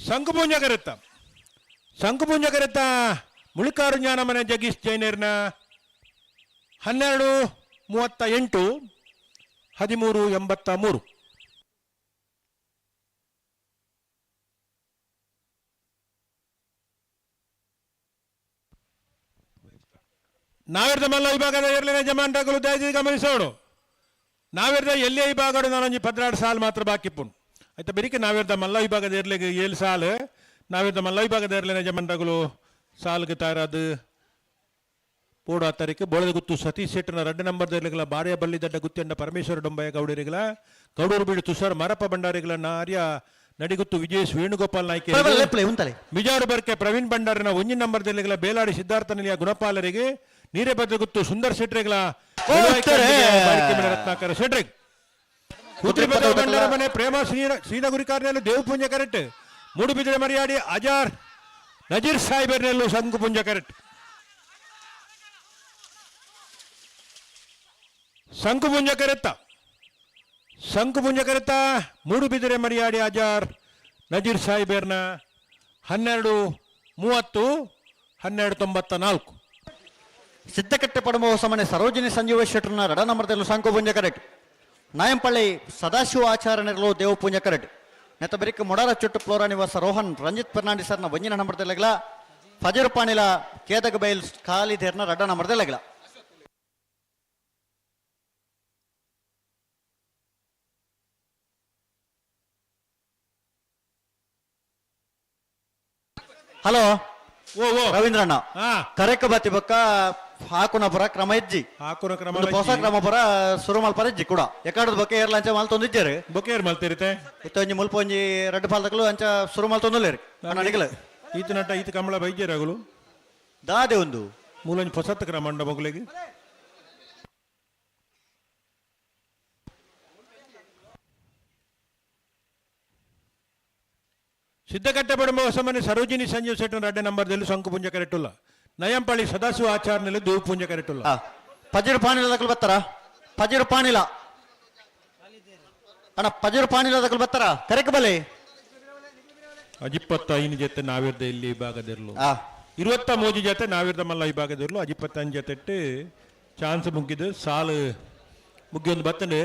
Speaker 18: ಶಂಕುಪುಂಜ ಕರೆತ್ತ ಶಂಕುಪುಂಜ ಕರೆತ್ತ ಮುಳಿಕಾರು ಜ್ಞಾನಮನೆ ಜಗೀಶ್ ಜೈನೇರ್ನ 12:38 13:83. ನಾವಿರ್ದ ಮಲ್ಲ ವಿಭಾಗದ ಎರ್ಲಿನ ಜಮಾನ್ಗಳು ದಯచేసి ಗಮನಿಸೋಡು. ನಾವಿರ್ದ ಎಲ್ಲಿಯ ವಿಭಾಗಡು ನಾನೊಂಜಿ 12 ಸಾಲು ಮಾತ್ರ ಬಾಕಿ ಪುಣ್ ಆಯ್ತಾ ಬೆರಿಕೆ ನಾವಿರ್ದ ಮಲ್ಲ ವಿಭಾಗದ ಎರ್ಲಿಗೆ 7 ಸಾಲು ನಾವಿರ್ದ ಮಲ್ಲ ವಿಭಾಗದ ಎರ್ಲಿನ ಜಮಾನ್ಗಳು ಸಾಲ್ಗೆ ತಯಾರಾದ ಪೋಡು ಆ ತಾರೀಕು ಬೋಳದ ಗುತ್ತು ಸತೀಶ್ ಶೆಟ್ಟನ 2 ನಂಬರ್ ಎರ್ಲಿಗಳ ಬಾರ್ಯ ಬಳ್ಳಿ ದಡ್ಡ ಗುತ್ತಿಯಂಡ ಪರಮೇಶ್ವರ ಡೊಂಬಯ್ಯ ಗೌಡರಿಗಳ ಗೌಡೂರು ಬೀಡು ತುಷಾರ್ ಮಾರಪ್ಪ ಭಂಡಾರಿಗಳ ನಾರ್ಯ ನಡಿಗುತ್ತು ವಿಜಯೇಶ್ ವೇಣುಗೋಪಾಲ್ ನಾಯ್ಕ ಮಿಜಾರು ಬರ್ಕೆ ಪ್ರವೀಣ್ ಭಂಡಾರಿನ 1 ನಂಬರ್ ದೆಲ್ಲಿಗಳ ಬೇಲಾಡಿ ಸಿದ್ಧಾರ್ಥ ನಿಲಯ ಗುಣಪಾಲರಿಗೆ ನೀರೇಭದ್ರಗುತ್ತು ಸುಂದರ್ ಶೆಟ್ರಿಗಳ ರತ್ನಾಕರ ಶೆಟ್ರಿ ಭಂಡಾರ ಮನೆ ಪ್ರೇಮ ಶ್ರೀನಗುರಿಕಾರ್ನೆಲ್ಲ ದೇವಪುಂಜ ಕರೆಕ್ಟ್. ಮೂಡುಬಿದಿರೆ ಮರಿಯಾಡಿ ಅಜಾರ್ ನಜೀರ್ ಸಾಹೇಬರ್ನೆಲ್ಲೂ ಶಂಕುಪುಂಜ ಕರೆಕ್ಟ್. ಶಂಕುಪುಂಜ ಕರೆತ್ತ ಶಂಕುಪುಂಜ ಕರೆತ್ತ ಮೂಡುಬಿದಿರೆ ಮರಿಯಾಡಿ ಅಜಾರ್ ನಜೀರ್ ಸಾಹೇಬರ್ನ 12:30 12:94.
Speaker 9: ಸಿದ್ದಕಟ್ಟೆ ಪಡಮ ಹೊಸಮನೆ ಸರೋಜಿನಿ ಸಂಜೀವ ಶೆಟ್ಟರ್ನ ರಡ ನಂಬರ್ದಲ್ಲೂ ಸಂಕುಪುಂಜ ಕರೆಕ್ಟ್. ನಾಯಂಪಳ್ಳಿ ಸದಾಶಿವ ಆಚಾರ್ಯನಿರಲು ದೇವಪೂಂಜ ಕರೆಕ್ಟ್. ನೆತ್ತ ಬೆರಿಕ್ ಮೊಡಾರ ಚುಟ್ಟು ಫ್ಲೋರಾ ನಿವಾಸ ರೋಹನ್ ರಂಜಿತ್ ಫೆರ್ನಾಂಡಿಸರ್ನ ಒಂಜಿನ ನಂಬರ್ದಲ್ಲಗಲ ಫಜರ್ ಪಾಣಿಲ ಕೇದಗ ಬೈಲ್ ಖಾಲಿ ಧೇರ್ನ ರಡ್ಡ ನಂಬರ್ದಲ್ಲಗಲ. ಹಲೋ ರವೀಂದ್ರಣ್ಣ, ಕರೆಕ ಬತ್ತಿ ಬೊಕ್ಕ ಹಾಕುನ ಪುರ ಕ್ರಮ ಇಜ್ಜಿ,
Speaker 18: ಹಾಕುನ ಕ್ರಮ
Speaker 9: ಒಂದು ಹೊಸ ಕ್ರಮ ಪುರ ಸುರು ಮಲ್ಪರ ಇಜ್ಜಿ ಕೂಡ ಎಕಾಡದ ಬೊಕ್ಕ ಏರ್ಲ ಅಂಚ ಮಲ್ತೊಂದಿಜ್ಜಾರು
Speaker 18: ಬೊಕ್ಕ ಏರ್ ಮಲ್ತಿರುತ್ತೆ
Speaker 9: ಇತ್ತ ಒಂಜಿ ಮುಲ್ಪ ಒಂಜಿ ರಡ್ಡ್ ಪಾಲ್ದಕಲು ಅಂಚ ಸುರು ಮಲ್ತೊಂದುಲ್ಲೇರು ಅಣ್ಣ.
Speaker 18: ಈತ ನಟ ಈತ ಕಮಲ ಬೈಜೇರಾಗಲು
Speaker 9: ದಾದೆ ಒಂದು
Speaker 18: ಮೂಲೊಂಜಿ ಹೊಸತ್ ಕ್ರಮ ಅಂಡ ಮೊಗಲಿಗೆ. ಸಿದ್ದಕಟ್ಟೆ ಬಡಂಬ ಹೊಸಮನೆ ಸರೋಜಿನಿ ಸಂಜೀವ್ ಶೆಟ್ಟರ್ ರಡ್ಡೆ ನಂಬರ್ದಲ್ಲಿ ಶಂಕುಪುಂಜ ಕರೆಟುಲ್ಲ. ನಯಂಪಳ್ಳಿ ಸದಾಶಿವ ಆಚಾರ್ನಲ್ಲಿ ದೇವಪುಂಜ ಕರೆಟುಲ್ಲ.
Speaker 9: ಪಜಿರು ಪಾಣಿಲ ದಕಲು ಬತ್ತಾರ, ಪಜಿರು ಪಾಣಿಲ ಅಣ್ಣ, ಪಜಿರು ಪಾಣಿಲ ದಕಲು ಬತ್ತಾರ ಕರೆಕ್ ಬಲೆ.
Speaker 18: ಅಜಿಪ್ಪತ್ತೈದು ಜೊತೆ ನಾವಿರ್ದ ಇಲ್ಲಿ ವಿಭಾಗದಿರ್ಲು, 23 ಜೊತೆ ನಾವಿರ್ದ ಮಲ್ಲ ವಿಭಾಗದಿರ್ಲು. ಅಜಿಪ್ಪತ್ತೈದು ಜೊತೆ ಚಾನ್ಸ್ ಮುಗಿದು ಸಾಲು ಮುಗಿಯೊಂದು ಬತ್ತಂಡೆ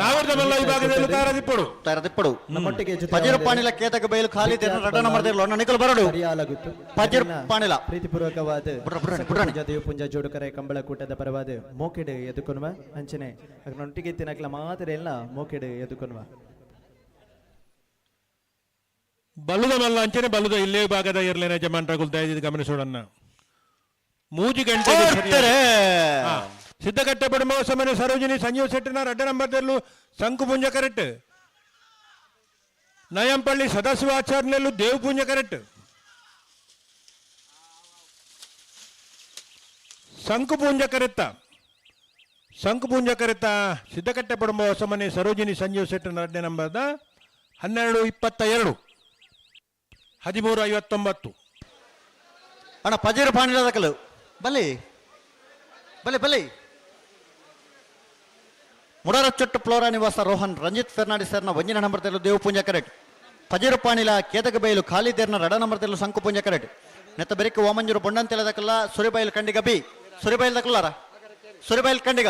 Speaker 18: ನಾವಿರ್ದ ಮಲ್ಲ ವಿಭಾಗದಲ್ಲಿ ತಯಾರದಿಪ್ಪಡು
Speaker 9: ತಯಾರದಿಪ್ಪಡು.
Speaker 14: ನಮ್ಮೊಟ್ಟಿಗೆ ಜೊತೆ
Speaker 9: ಪಜಿರು ಪಾಣಿಲ ಕೇತಕ ಬೈಲು ಖಾಲಿ ರಡ್ಡ ನಂಬರ್ದಿರ್ಲು ಅಣ್ಣ ನಿಕಲ್ ಬರಡು.
Speaker 14: ಪರಿಯಾಲಗುತ್ತು
Speaker 9: ಪಜಿರು ಪಾಣಿಲ
Speaker 14: ಪ್ರೀತಿಪೂರ್ವಕವಾದ ದೇವಪುಂಜ ಜೋಡುಕರೆ ಕಂಬಳಕೂಟದ ಪರವಾದ ಮೋಕೆಡು ಎದುಕೊನುವ ಅಂಚನೆ ಅಗ್ನೊಟ್ಟಿಗೆ ತಿನ್ನಕ್ಲ ಮಾತ್ರ ಎಲ್ಲ ಮೋಕೆಡು ಎದುಕೊನುವ.
Speaker 18: ಬಲ್ಲುದ ಮಲ್ಲ ಅಂಚನೆ ಬಲ್ಲುದ ಇಲ್ಲೇ ಭಾಗದ ಇರ್ಲೇನ ಜಮಾನ್ರಗುಲ್ ದಯದಿದ್ದು ಗಮನಿಸೋಡನ್ನ. ಮೂಜಿ ಗಂಟೆ ಸಿದ್ದಕಟ್ಟೆ ಬಡಮ ಸಮನೆ ಸರೋಜಿನಿ ಸಂಜೀವ್ ಶೆಟ್ಟಿನ ರಡ್ಡ ನಂಬರ್ದಲ್ಲೂ ಶಂಕುಪುಂಜ ಕರೆಕ್ಟ್. ನಯಂಪಳ್ಳಿ ಸದಾಶಿವ ಆಚಾರ್ಯನಲ್ಲೂ ದೇವಪುಂಜ ಕರೆಕ್ಟ್. ಶಂಕುಪುಂಜ ಕರೆತ್ತ ಶಂಕುಪುಂಜ ಕರೆತ್ತ ಸಿದ್ದಕಟ್ಟೆ ಪಡಂಬ ಹೊಸಮನೆ ಸರೋಜಿನಿ ಸಂಜೀವ್ ಶೆಟ್ಟಿನ ರಡ್ಡೆ ನಂಬರ್ದ 12:22 13:59.
Speaker 9: ಅಣ್ಣ ಪಜೀರು ಪಾಣಿಲ ದಕಲು ಬಲಿ ಬಲಿ ಬಲಿ. ಮುಡಾರ ಚೊಟ್ಟು ಫ್ಲೋರಾ ನಿವಾಸ ರೋಹನ್ ರಂಜಿತ್ ಫೆರ್ನಾಂಡಿಸರ್ನ ಒಂಜಿನ ನಂಬರ್ದಲ್ಲೂ ದೇವಪುಂಜ ಕರೆಕ್ಟ್. ಪಜೀರು ಪಾಣಿಲ ಕೇತಕ ಬೈಲು ಖಾಲಿ ದೇರ್ನ ರಡ ನಂಬರ್ದಲ್ಲೂ ಶಂಕುಪುಂಜ ಕರೆಕ್ಟ್. ನೆತ್ತ ಬೆರಿಕೆ ಓಮಂಜೂರು ಬೊಂಡಂತೆಲ ದಕಲ್ಲ ಸುರಿಬೈಲ್ ಕಂಡಿಗ ಬಿ ಸುರಿಬೈಲ್ ದಕಲ್ಲಾರ ಸುರಿಬೈಲ್ ಕಂಡಿಗ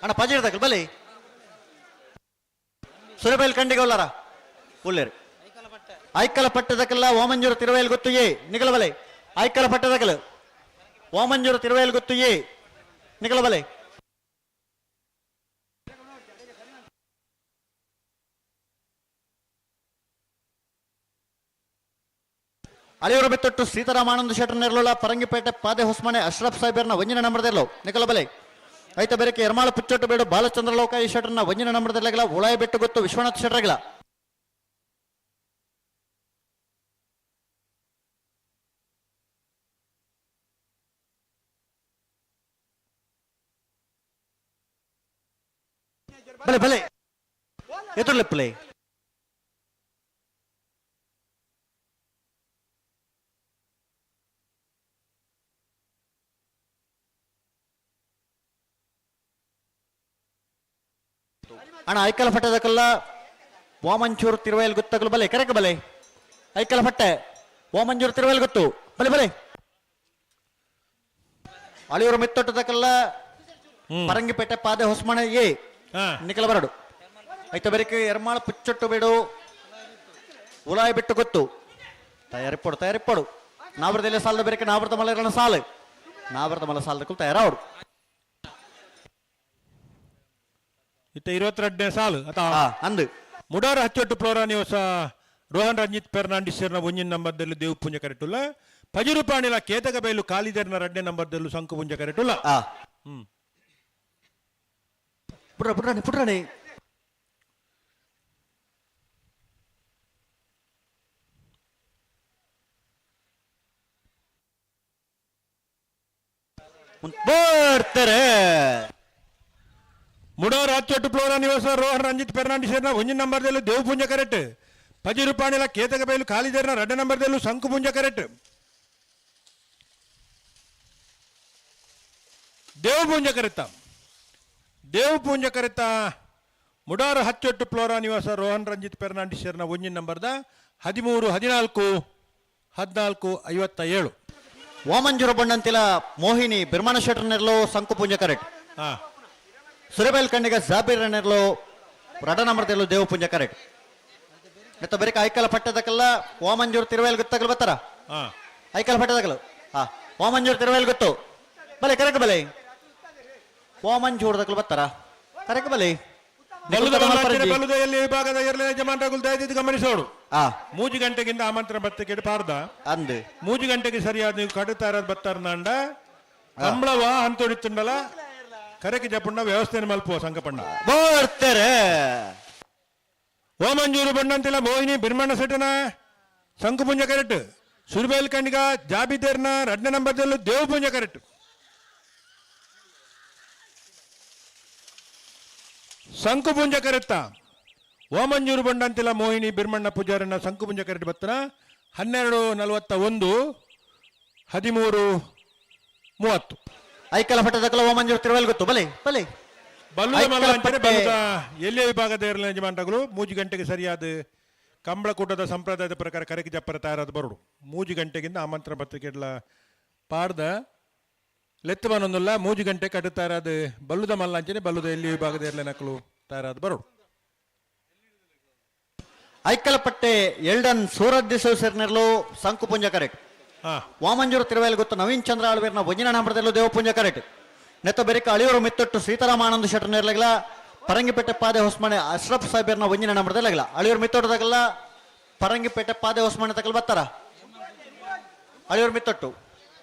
Speaker 9: ಅಣ್ಣ ಪಜೀರ್ ದಕಲ್ ಬಲಿ ಸುರಿಬೈಲ್ ಕಂಡಿಗ ಉಲ್ಲಾರ ಉಲ್ಲೇರು. ಐಕಲ ಪಟ್ಟದಕಲ್ಲ ಓಮಂಜೂರು ತಿರುವೈಲ್ ಗೊತ್ತು ಏ ನಿಗಲ ಬಲೆ. ಐಕಲ ಪಟ್ಟದಕಲು ಓಮಂಜೂರು ತಿರುವೈಲ್ ಗೊತ್ತು ಏ ನಿಗಲ ಬಲೆ. ಅಲಿಯೂರು ಬೆತ್ತೊಟ್ಟು ಸೀತಾರಾಮಾನಂದ ಶೆಟ್ಟರ್ ನೆರಳುಳ ಪರಂಗಿಪೇಟೆ ಪಾದೆ ಹೊಸ್ಮನೆ ಅಶ್ರಫ್ ಸಾಹೇಬರ್ನ ಒಂಜಿನ ನಂಬರ್ದಿರ್ಲು ನಿಕಲ ಬಲೆ. ಐತ ಬೇರೆಕೆ ಎರ್ಮಾಳ ಪುಚ್ಚೊಟ್ಟು ಬೇಡು ಬಾಲಚಂದ್ರ ಲೋಕಾಯಿ ಶೆಟ್ಟರ್ನ ಒಂಜಿನ ನಂಬರ್ದಿರ್ಲಾಗಲ ಉಳಾಯ ಬೆಟ್ಟು ಗೊತ್ತು ವಿಶ್ವನಾಥ್ ಶೆಟ್ಟರ್ಗಿಲ್ಲ. ಬಲೆ ಬಲೆ ಎದುರ್ಲೆಪ್ಪಲೆ. ಅಣ್ಣ ಐಕಲ ಪಟ್ಟದಕಲ್ಲ ವಾಮಂಚೂರು ತಿರುವೈಲ್ ಗೊತ್ತಗಲು ಬಲೆ ಕರೆಕ ಬಲೆ. ಐಕಲ ಪಟ್ಟೆ ವಾಮಂಜೂರು ತಿರುವೈಲ್ ಗೊತ್ತು ಬಲೆ ಬಲೆ. ಅಳಿಯೂರು ಮಿತ್ತೊಟ್ಟದಕಲ್ಲ ಪರಂಗಿಪೇಟೆ ಪಾದೆ ಹೊಸ್ಮನೆ ಎ ನಿಕಲ ಬರಡು. ಐತ ಬೆರಿಕೆ ಎರ್ಮಾಳ ಪುಚ್ಚೊಟ್ಟು ಬೇಡು ಉಲಾಯಿ ಬಿಟ್ಟು ಗೊತ್ತು ತಯಾರಿಪ್ಪಡು ತಯಾರಿಪ್ಪಡು. ನಾವರದಲ್ಲಿ ಸಾಲದ ಬೆರಿಕೆ ನಾವರದ ಮಲರನ ಸಾಲು ನಾವರದ ಮಲ ಸಾಲದಕ್ಕೂ ತಯಾರಾವಡು.
Speaker 18: ಇತ್ತ 22ನೇ ಸಾಲು ಅಥವಾ
Speaker 9: ಅಂದು
Speaker 18: ಮುಡಾರ ಹಚ್ಚೊಟ್ಟು ಫ್ಲೋರಾ ನಿವಾಸ ರೋಹನ್ ರಂಜಿತ್ ಫೆರ್ನಾಂಡಿಸರ್ನ ಒಂಜಿನ ನಂಬರ್ದಲ್ಲಿ ದೇವಪುಂಜ ಕರೆಟುಲ್ಲ. ಪಜಿರು ಪಾಣಿಲ ಕೇತಕ ಬೈಲು ಕಾಲಿದರ್ನ ರಡ್ಡೆ ನಂಬರ್ದಲ್ಲೂ ಶಂಕುಪುಂಜ ಕರೆಟುಲ್ಲ.
Speaker 9: ಪುಡ್ರ ಪುಡ್ರಾಣಿ ಪುಡ್ರಾಣಿ. ಬರ್ತಾರೆ
Speaker 18: ಮುಡೋರ್ ಹಚ್ಚೊಟ್ಟು ಫ್ಲೋರಾ ನಿವಾಸ ರೋಹನ್ ರಂಜಿತ್ ಫೆರ್ನಾಂಡಿಸರ್ನ ಒಂಜಿನ ನಂಬರ್ದಲ್ಲೂ ದೇವಪುಂಜ ಕರೆಕ್ಟ್. ಪಜಿರು ಪಾಣಿಲ ಕೇತಕ ಬೈಲು ಕಾಲಿದರ್ನ ರಡ್ಡೆ ನಂಬರ್ದಲ್ಲೂ ಶಂಕುಪುಂಜ ಕರೆಕ್ಟ್. ದೇವಪುಂಜ ಕರೆತ್ತ ದೇವಪುಂಜ ಕರೆತ ಮುಡಾರ ಹಚ್ಚೊಟ್ಟು ಫ್ಲೋರಾ ನಿವಾಸ ರೋಹನ್ ರಂಜಿತ್ ಫೆರ್ನಾಂಡಿಸರ್ನ ಒಂಜಿನ ನಂಬರ್ದ 13 14 14 57.
Speaker 9: ವಾಮಂಜೂರು ಬಣ್ಣಂತಿಲ ಮೋಹಿನಿ ಬಿರ್ಮಾಣ ಶೆಟ್ಟರ್ನೆರ್ಲೋ ಸಂಕುಪುಂಜ ಕರೆಕ್ಟ್. ಸುರಬೈಲ್ ಕಣ್ಣಿಗ ಜಾಬೀರ್ ನೆರ್ಲೋ ರಡ ನಂಬರ್ದೆಲ್ಲೋ ದೇವಪುಂಜ ಕರೆಕ್ಟ್. ನೆತ್ತ ಬರಿಕ ಐಕಲ ಪಟ್ಟದಕಲ್ಲ ವಾಮಂಜೂರು ತಿರುವೇಲ್ ಗೊತ್ತಾಗಲು ಬರ್ತಾರ. ಐಕಲ ಪಟ್ಟದಕಲು ಹಾ ವಾಮಂಜೂರು ತಿರುವೇಲ್ ಗೊತ್ತು ಬಲೆ ಕರೆಕ್ ಬಲೆ ವಾಮಂಜೂರು ದಕಲು ಬರ್ತಾರ ಕರೆಕ್ ಬಲೆ.
Speaker 18: ಬಲುದೆಯಲ್ಲಿ ವಿಭಾಗದ ಎರಡನೇ ಯಜಮಾನರಾಗುಲ್ ದಯದಿದ್ದು ಗಮನಿಸೋಡು. 3 ಗಂಟೆಗಿಂತ ಆಮಂತ್ರಣ ಪತ್ರಿಕೆ ಪಾರ್ದ
Speaker 9: ಅಂದು
Speaker 18: 3 ಗಂಟೆಗೆ ಸರಿಯಾದ ನೀವು ಕಡುತ್ತಾರ ಬತ್ತಾರ ನಾಂಡ ಕಂಬಳವ ಅಂತೊಡಿತ್ತುಂಡಲ ಕರೆಗೆ ಜಪುಣ್ಣ ವ್ಯವಸ್ಥೆ ಮಲ್ಪುವ ಸಂಕಪಣ್ಣ
Speaker 9: ಬರ್ತಾರೆ.
Speaker 18: ಓಮಂಜೂರು ಬಣ್ಣಂತಿಲ್ಲ ಮೋಹಿನಿ ಬಿರ್ಮಣ್ಣ ಸೆಟ್ಟನ ಶಂಕುಪುಂಜ ಕರೆಕ್ಟ್. ಸುರ್ಬೇಲ್ ಕಣ್ಣಿಗ ಜಾಬಿದೇರ್ನ ಎರಡನೇ ನಂಬರ್ದಲ್ಲೂ ದೇವಪುಂಜ ಕರೆಕ್ಟ್. ಶಂಕುಪುಂಜ ಕರೆತ್ತ ಓಮಂಜೂರು ಬಂಡಂತಿಲ್ಲ ಮೋಹಿನಿ ಬಿರ್ಮಣ್ಣ ಪೂಜಾರನ್ನ ಶಂಕುಪುಂಜ ಕರೆಕ್ಟ್ ಬತ್ತನ 12:41 13:30.
Speaker 9: ಐಕಲ ಪಟ್ಟದಕಲ ಓಮಂಜೂರು ತಿರುವಲ್ ಗೊತ್ತು ಬಲೆ ಬಲೆ.
Speaker 18: ಬಲ್ಲುದ ಮಲ್ಲ ಅಂಚನೆ ಬಲ್ಲುದ ಎಲ್ಲೇ ವಿಭಾಗದ ಎರಡನೇ ಯಜಮಾನರುಗಳು 3 ಗಂಟೆಗೆ ಸರಿಯಾದ ಕಂಬಳಕೂಟದ ಸಂಪ್ರದಾಯದ ಪ್ರಕಾರ ಕರೆಗೆ ಜಪ್ಪರ ತಯಾರಾದ ಬರೋಡು. 3 ಗಂಟೆಗಿಂತ ಆಮಂತ್ರಣ ಪತ್ರಿಕೆಗಳ ಪಾಡ್ದ ಲೆತ್ತು ಬನ್ನೊಂದಿಲ್ಲ 3 ಗಂಟೆ ಕಟ್ಟು ತಯಾರಾದ ಬಲ್ಲುದ ಮಲ್ಲ ಅಂಚನೆ ಬಲ್ಲುದ ಎಲ್ಲಿ ವಿಭಾಗದ ಎರಡನೇ ನಕಲು ತಯಾರಾದ ಬರೋಡು.
Speaker 9: ಐಕಲಪಟ್ಟೆ ಎಲ್ಡನ್ ಸೂರಜ್ ದಿಸೆರ್ನೆರ್ಲು ಸಂಕುಪುಂಜ ಕರೆಕ್ಟ್. ವಾಮಂಜೂರು ತಿರುವೇಲ್ ಗೊತ್ತು ನವೀನ್ ಚಂದ್ರ ಆಳ್ವೇರ್ನ ವಜಿನ ನಂಬರದಲ್ಲೂ ದೇವಪುಂಜ ಕರೆಕ್ಟ್. ನೆತ್ತ ಬೆರಿಕ ಅಳಿಯೂರು ಮಿತ್ತೊಟ್ಟು ಸೀತಾರಾಮ ಆನಂದ ಶೆಟ್ಟರ್ನೆರ್ಲಗಲ ಪರಂಗಿಪೇಟೆ ಪಾದೆ ಹೊಸ್ಮನೆ ಅಶ್ರಫ್ ಸಾಹೇಬರ್ನ ಒಂಜಿನ ನಂಬರದಲ್ಲಾಗಲ ಅಳಿಯೂರು ಮಿತ್ತೊಟ್ಟದಾಗಲ್ಲ ಪರಂಗಿಪೇಟೆ ಪಾದೆ ಹೊಸ್ಮನೆ ತಕಲ್ ಬರ್ತಾರ. ಅಳಿಯೂರು ಮಿತ್ತೊಟ್ಟು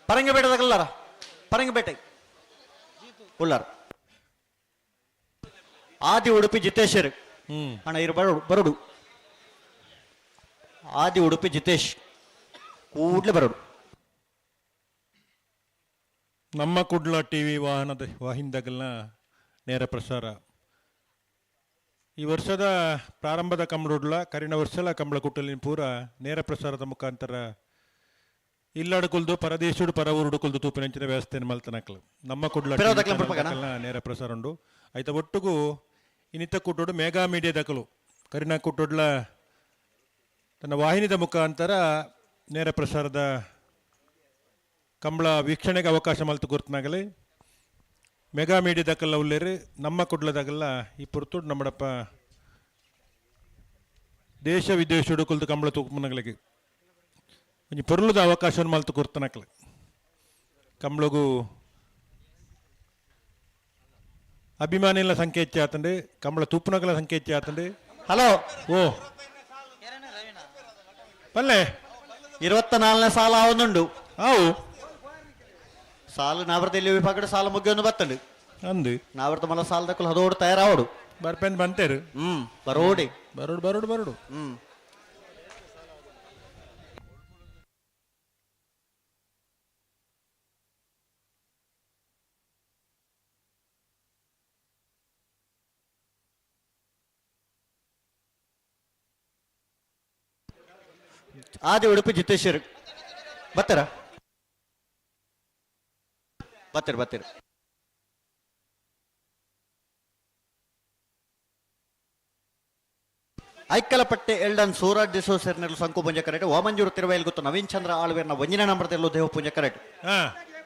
Speaker 9: ಪರಂಗಿಪೇಟೆ ತಗಲ್ಲಾರ ಪರಂಗಿಪೇಟೆ ಉಳ್ಳಾರ ಆದಿ ಉಡುಪಿ ಜಿತೇಶರ್ ಅಣ್ಣ ಇರು ಬರೋಡು ಬರೋಡು ಆದಿ ಉಡುಪಿ ಜಿತೇಶ್ ಕೂಡ್ಲೆ ಬರೋಡು.
Speaker 18: ನಮ್ಮ ಕುಡ್ಲ ಟಿವಿ ವಾಹನದ ವಾಹಿನಿದಾಗಲ್ನ ನೇರ ಪ್ರಸಾರ ಈ ವರ್ಷದ ಪ್ರಾರಂಭದ ಕಂಬಳುಡ್ಲ ಕರಿನ ವರ್ಷಲ ಕಂಬಳ ಕುಟ್ಟಲಿನ ಪೂರ ನೇರ ಪ್ರಸಾರದ ಮುಖಾಂತರ ಇಲ್ಲಡುಕುಲ್ದು ಪರದೇಶುಡು ಪರ ಊರುಡುಕುಲ್ದು ತೂಪಿನಂಚಿನ ವ್ಯವಸ್ಥೆಯನ್ನು ಮಲ್ತನಕ್ಲು ನಮ್ಮ ಕುಡ್ಲ ನೇರ ಪ್ರಸಾರ ಉಂಡು. ಆಯ್ತ ಒಟ್ಟುಗೂ ಇನ್ನಿತ ಕುಟ್ಟೋಡು ಮೇಗಾ ಮೀಡಿಯಾದಕಲು ಕರಿನ ಕುಟ್ಟೋಡ್ಲ ತನ್ನ ವಾಹಿನಿದ ಮುಖಾಂತರ ನೇರ ಪ್ರಸಾರದ ಕಂಬಳ ವೀಕ್ಷಣೆಗೆ ಅವಕಾಶ ಮಲ್ತು ಗುರ್ತನಾಗಲಿ ಮೆಗಾ ಮೀಡಿಯಾದಕ್ಕೆಲ್ಲ ಉಳ್ಳೇರು ನಮ್ಮ ಕುಡ್ಲದಾಗಲ್ಲ ಈ ಪುರ್ತುಡು ನಮ್ಮಡಪ್ಪ ದೇಶ ವಿದೇಶ ಹುಡುಕುಲ್ದು ಕಂಬಳ ತೂಕಮನಗಳಿಗೆ ಒಂಜಿ ಪೊರ್ಲುದ ಅವಕಾಶವನ್ನು ಮಲ್ತು ಗುರ್ತನಕ್ಲೆ ಕಂಬಳಗು ಅಭಿಮಾನಿಗಳ ಸಂಖ್ಯೆ ಹೆಚ್ಚಾತಂಡು ಕಂಬಳ ತೂಪುನಗಲ ಸಂಖ್ಯೆ ಹೆಚ್ಚಾತಂಡು.
Speaker 9: ಹಲೋ
Speaker 18: ಓ ಪಲ್ಲೆ
Speaker 9: 24ನೇ ಸಾಲ ಒಂದುಂಡು.
Speaker 18: ಅವು
Speaker 9: ಸಾಲು ನಾವರ್ದಲ್ಲಿ ವಿಭಾಗದ ಸಾಲು ಮುಗಿಯೊಂದು ಬತ್ತಂಡು
Speaker 18: ಅಂದು
Speaker 9: ನಾವರ್ತ ಮಲ್ಲ ಸಾಲ ದಕ್ಕಲು ಹದೋಡು ತಯಾರಾವಡು
Speaker 18: ಬರ್ಪೆನ್ ಬಂತೇರು
Speaker 9: ಬರೋಡಿ
Speaker 18: ಬರೋಡು ಬರೋಡು ಬರೋಡು.
Speaker 9: ಆದಿ ಉಡುಪಿ ಜಿತೇಶ್ವರ್ ಬರ್ತಾರ ಬರ್ತೀರಿ ಬರ್ತೀರಿ. ಐಕಲಪಟ್ಟೆ ಎಲ್ಡನ್ ಸೂರಜ್ ಡಿಸೋಸೆರ್ನೆಲ್ ಸಂಕುಪುಂಜ ಕರೆಕ್ಟ್. ವಾಮಂಜೂರು ತಿರುವೈಲ್ ಗೊತ್ತು ನವೀನ್ ಚಂದ್ರ ಆಳ್ವೇರ್ನ ಒಂಜಿನ ನಂಬರ್ದಲ್ಲೂ ದೇವಪುಂಜ ಕರೆಕ್ಟ್.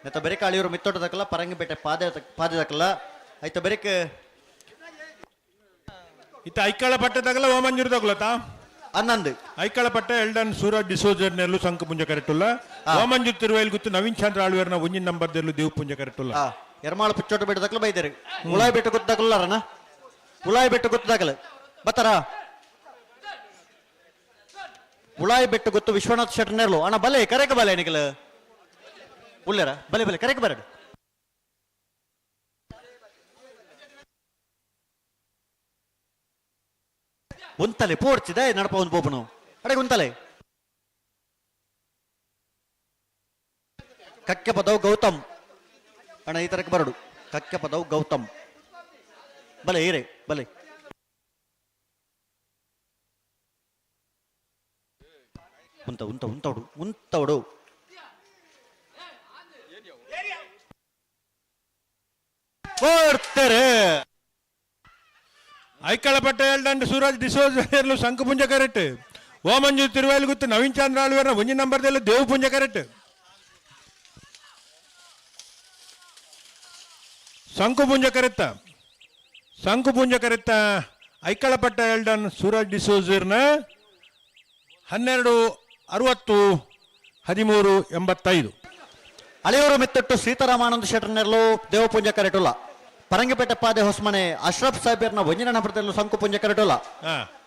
Speaker 9: ನೆತ್ತ ಬೆರಿಕ ಅಳಿಯೂರು ಮಿತ್ತೋಟದಕ್ಕಲ್ಲ ಪರಂಗಿಪೇಟೆ ಪಾದೆ ಪಾದದಕ್ಕಲ್ಲ ಆಯ್ತ ಬೆರಿಕ
Speaker 18: ಇತ್ತ ಐಕಳ ಪಟ್ಟದಾಗಲ್ಲ ವಾಮಂಜೂರು ತಗೊಳತಾ
Speaker 9: ಅನ್ನಂದು
Speaker 18: ಐಕಳಪಟ್ಟೆ ಎಲ್ಡನ್ ಸೂರಜ್ ಡಿಸೋಜರ್ನೆಲ್ಲು ಸಂಕುಪುಂಜ ಕರೆಕ್ಟುಲ್ಲ. ವಾಮಂಜೂರು ತಿರುವೈಲ್ ಗೊತ್ತು ನವೀನ್ ಚಂದ್ರ ಆಳ್ವೇರ್ನ ಒಂಜಿನ ನಂಬರ್ದಲ್ಲೂ ದೇವಪುಂಜ ಕರೆಕ್ಟುಲ್ಲ.
Speaker 9: ಎರ್ಮಾಳ ಪುಚ್ಚೋಟ ಬೆಟ್ಟ ದಕ್ಕಲು ಬೈದೇರಿ ಉಳಾಯಿ ಬೆಟ್ಟ ಗೊತ್ತಾಗಲ್ಲಾರನ ಉಳಾಯಿ ಬೆಟ್ಟ ಗೊತ್ತಾಗಲ್ಲ ಬತ್ತಾರ ಉಳಾಯಿ ಬೆಟ್ಟ ಗೊತ್ತು ವಿಶ್ವನಾಥ್ ಶೆಟ್ಟರ್ನೆರ್ಲು ಅಣ್ಣ ಬಲೆ ಕರೆಕ ಬಲೆ ನಿಖಲ ಉಳ್ಳೇರ ಬಲೆ ಬಲೆ ಕರೆಕ ಬರಡು. ಉಂತಲೆ ಪೋಡ್ಚಿದೆ ನಡಪ ಒಂದು ಪೋಪನು ಅಡೆ ಉಂತಲೆ ಕಕ್ಕೆ ಪದವು ಗೌತಮ್ ಅಣ್ಣ ಈ ತರಕ್ಕೆ ಬರಡು ಕಕ್ಕೆ ಪದವು ಗೌತಮ್ ಬಲೆ ಏರೆ ಬಲೆ ಉಂತ ಉಂತ ಉಂತವಡು ಉಂತವಡು ಬರ್ತಾರೆ.
Speaker 18: ಐಕಳಪಟ್ಟೆ ಎಲ್ಡಂಡ್ ಸೂರಜ್ ಡಿಸೋಜ್ ಶಂಕುಪುಂಜ ಕರೆಕ್ಟ್. ಓಮಂಜು ತಿರುವೈಲ್ ಗುತ್ತು ನವೀನ್ ಚಂದ್ರ ಆಳ್ವೇರ್ನ ಒಂಜಿ ನಂಬರ್ದಲ್ಲಿ ದೇವಪುಂಜ ಕರೆಕ್ಟ್. ಶಂಕುಪುಂಜ ಕರೆತ್ತ ಶಂಕುಪುಂಜ ಕರೆತ್ತ ಐಕಳಪಟ್ಟ ಎಲ್ಡನ್ ಸೂರಜ್ ಡಿಸೋಜರ್ನ 12 60 13 85.
Speaker 9: ಅಳಿಯೂರು ಮೆತ್ತೊಟ್ಟು ಸೀತಾರಾಮಾನಂದ ಶೆಟ್ಟರ್ನೆಲ್ಲೋ ದೇವಪುಂಜ ಕರೆಟುಲ್ಲ. ಪರಂಗಿಪೇಟೆ ಪಾದೆ ಹೊಸಮನೆ ಅಶ್ರಫ್ ಸಾಹೇಬರ್ನ ಒಂಜಿನ ನಂಬರ್ದಲ್ಲೂ ಸಂಕುಪುಂಜ ಕರೆಟುಲ್ಲ.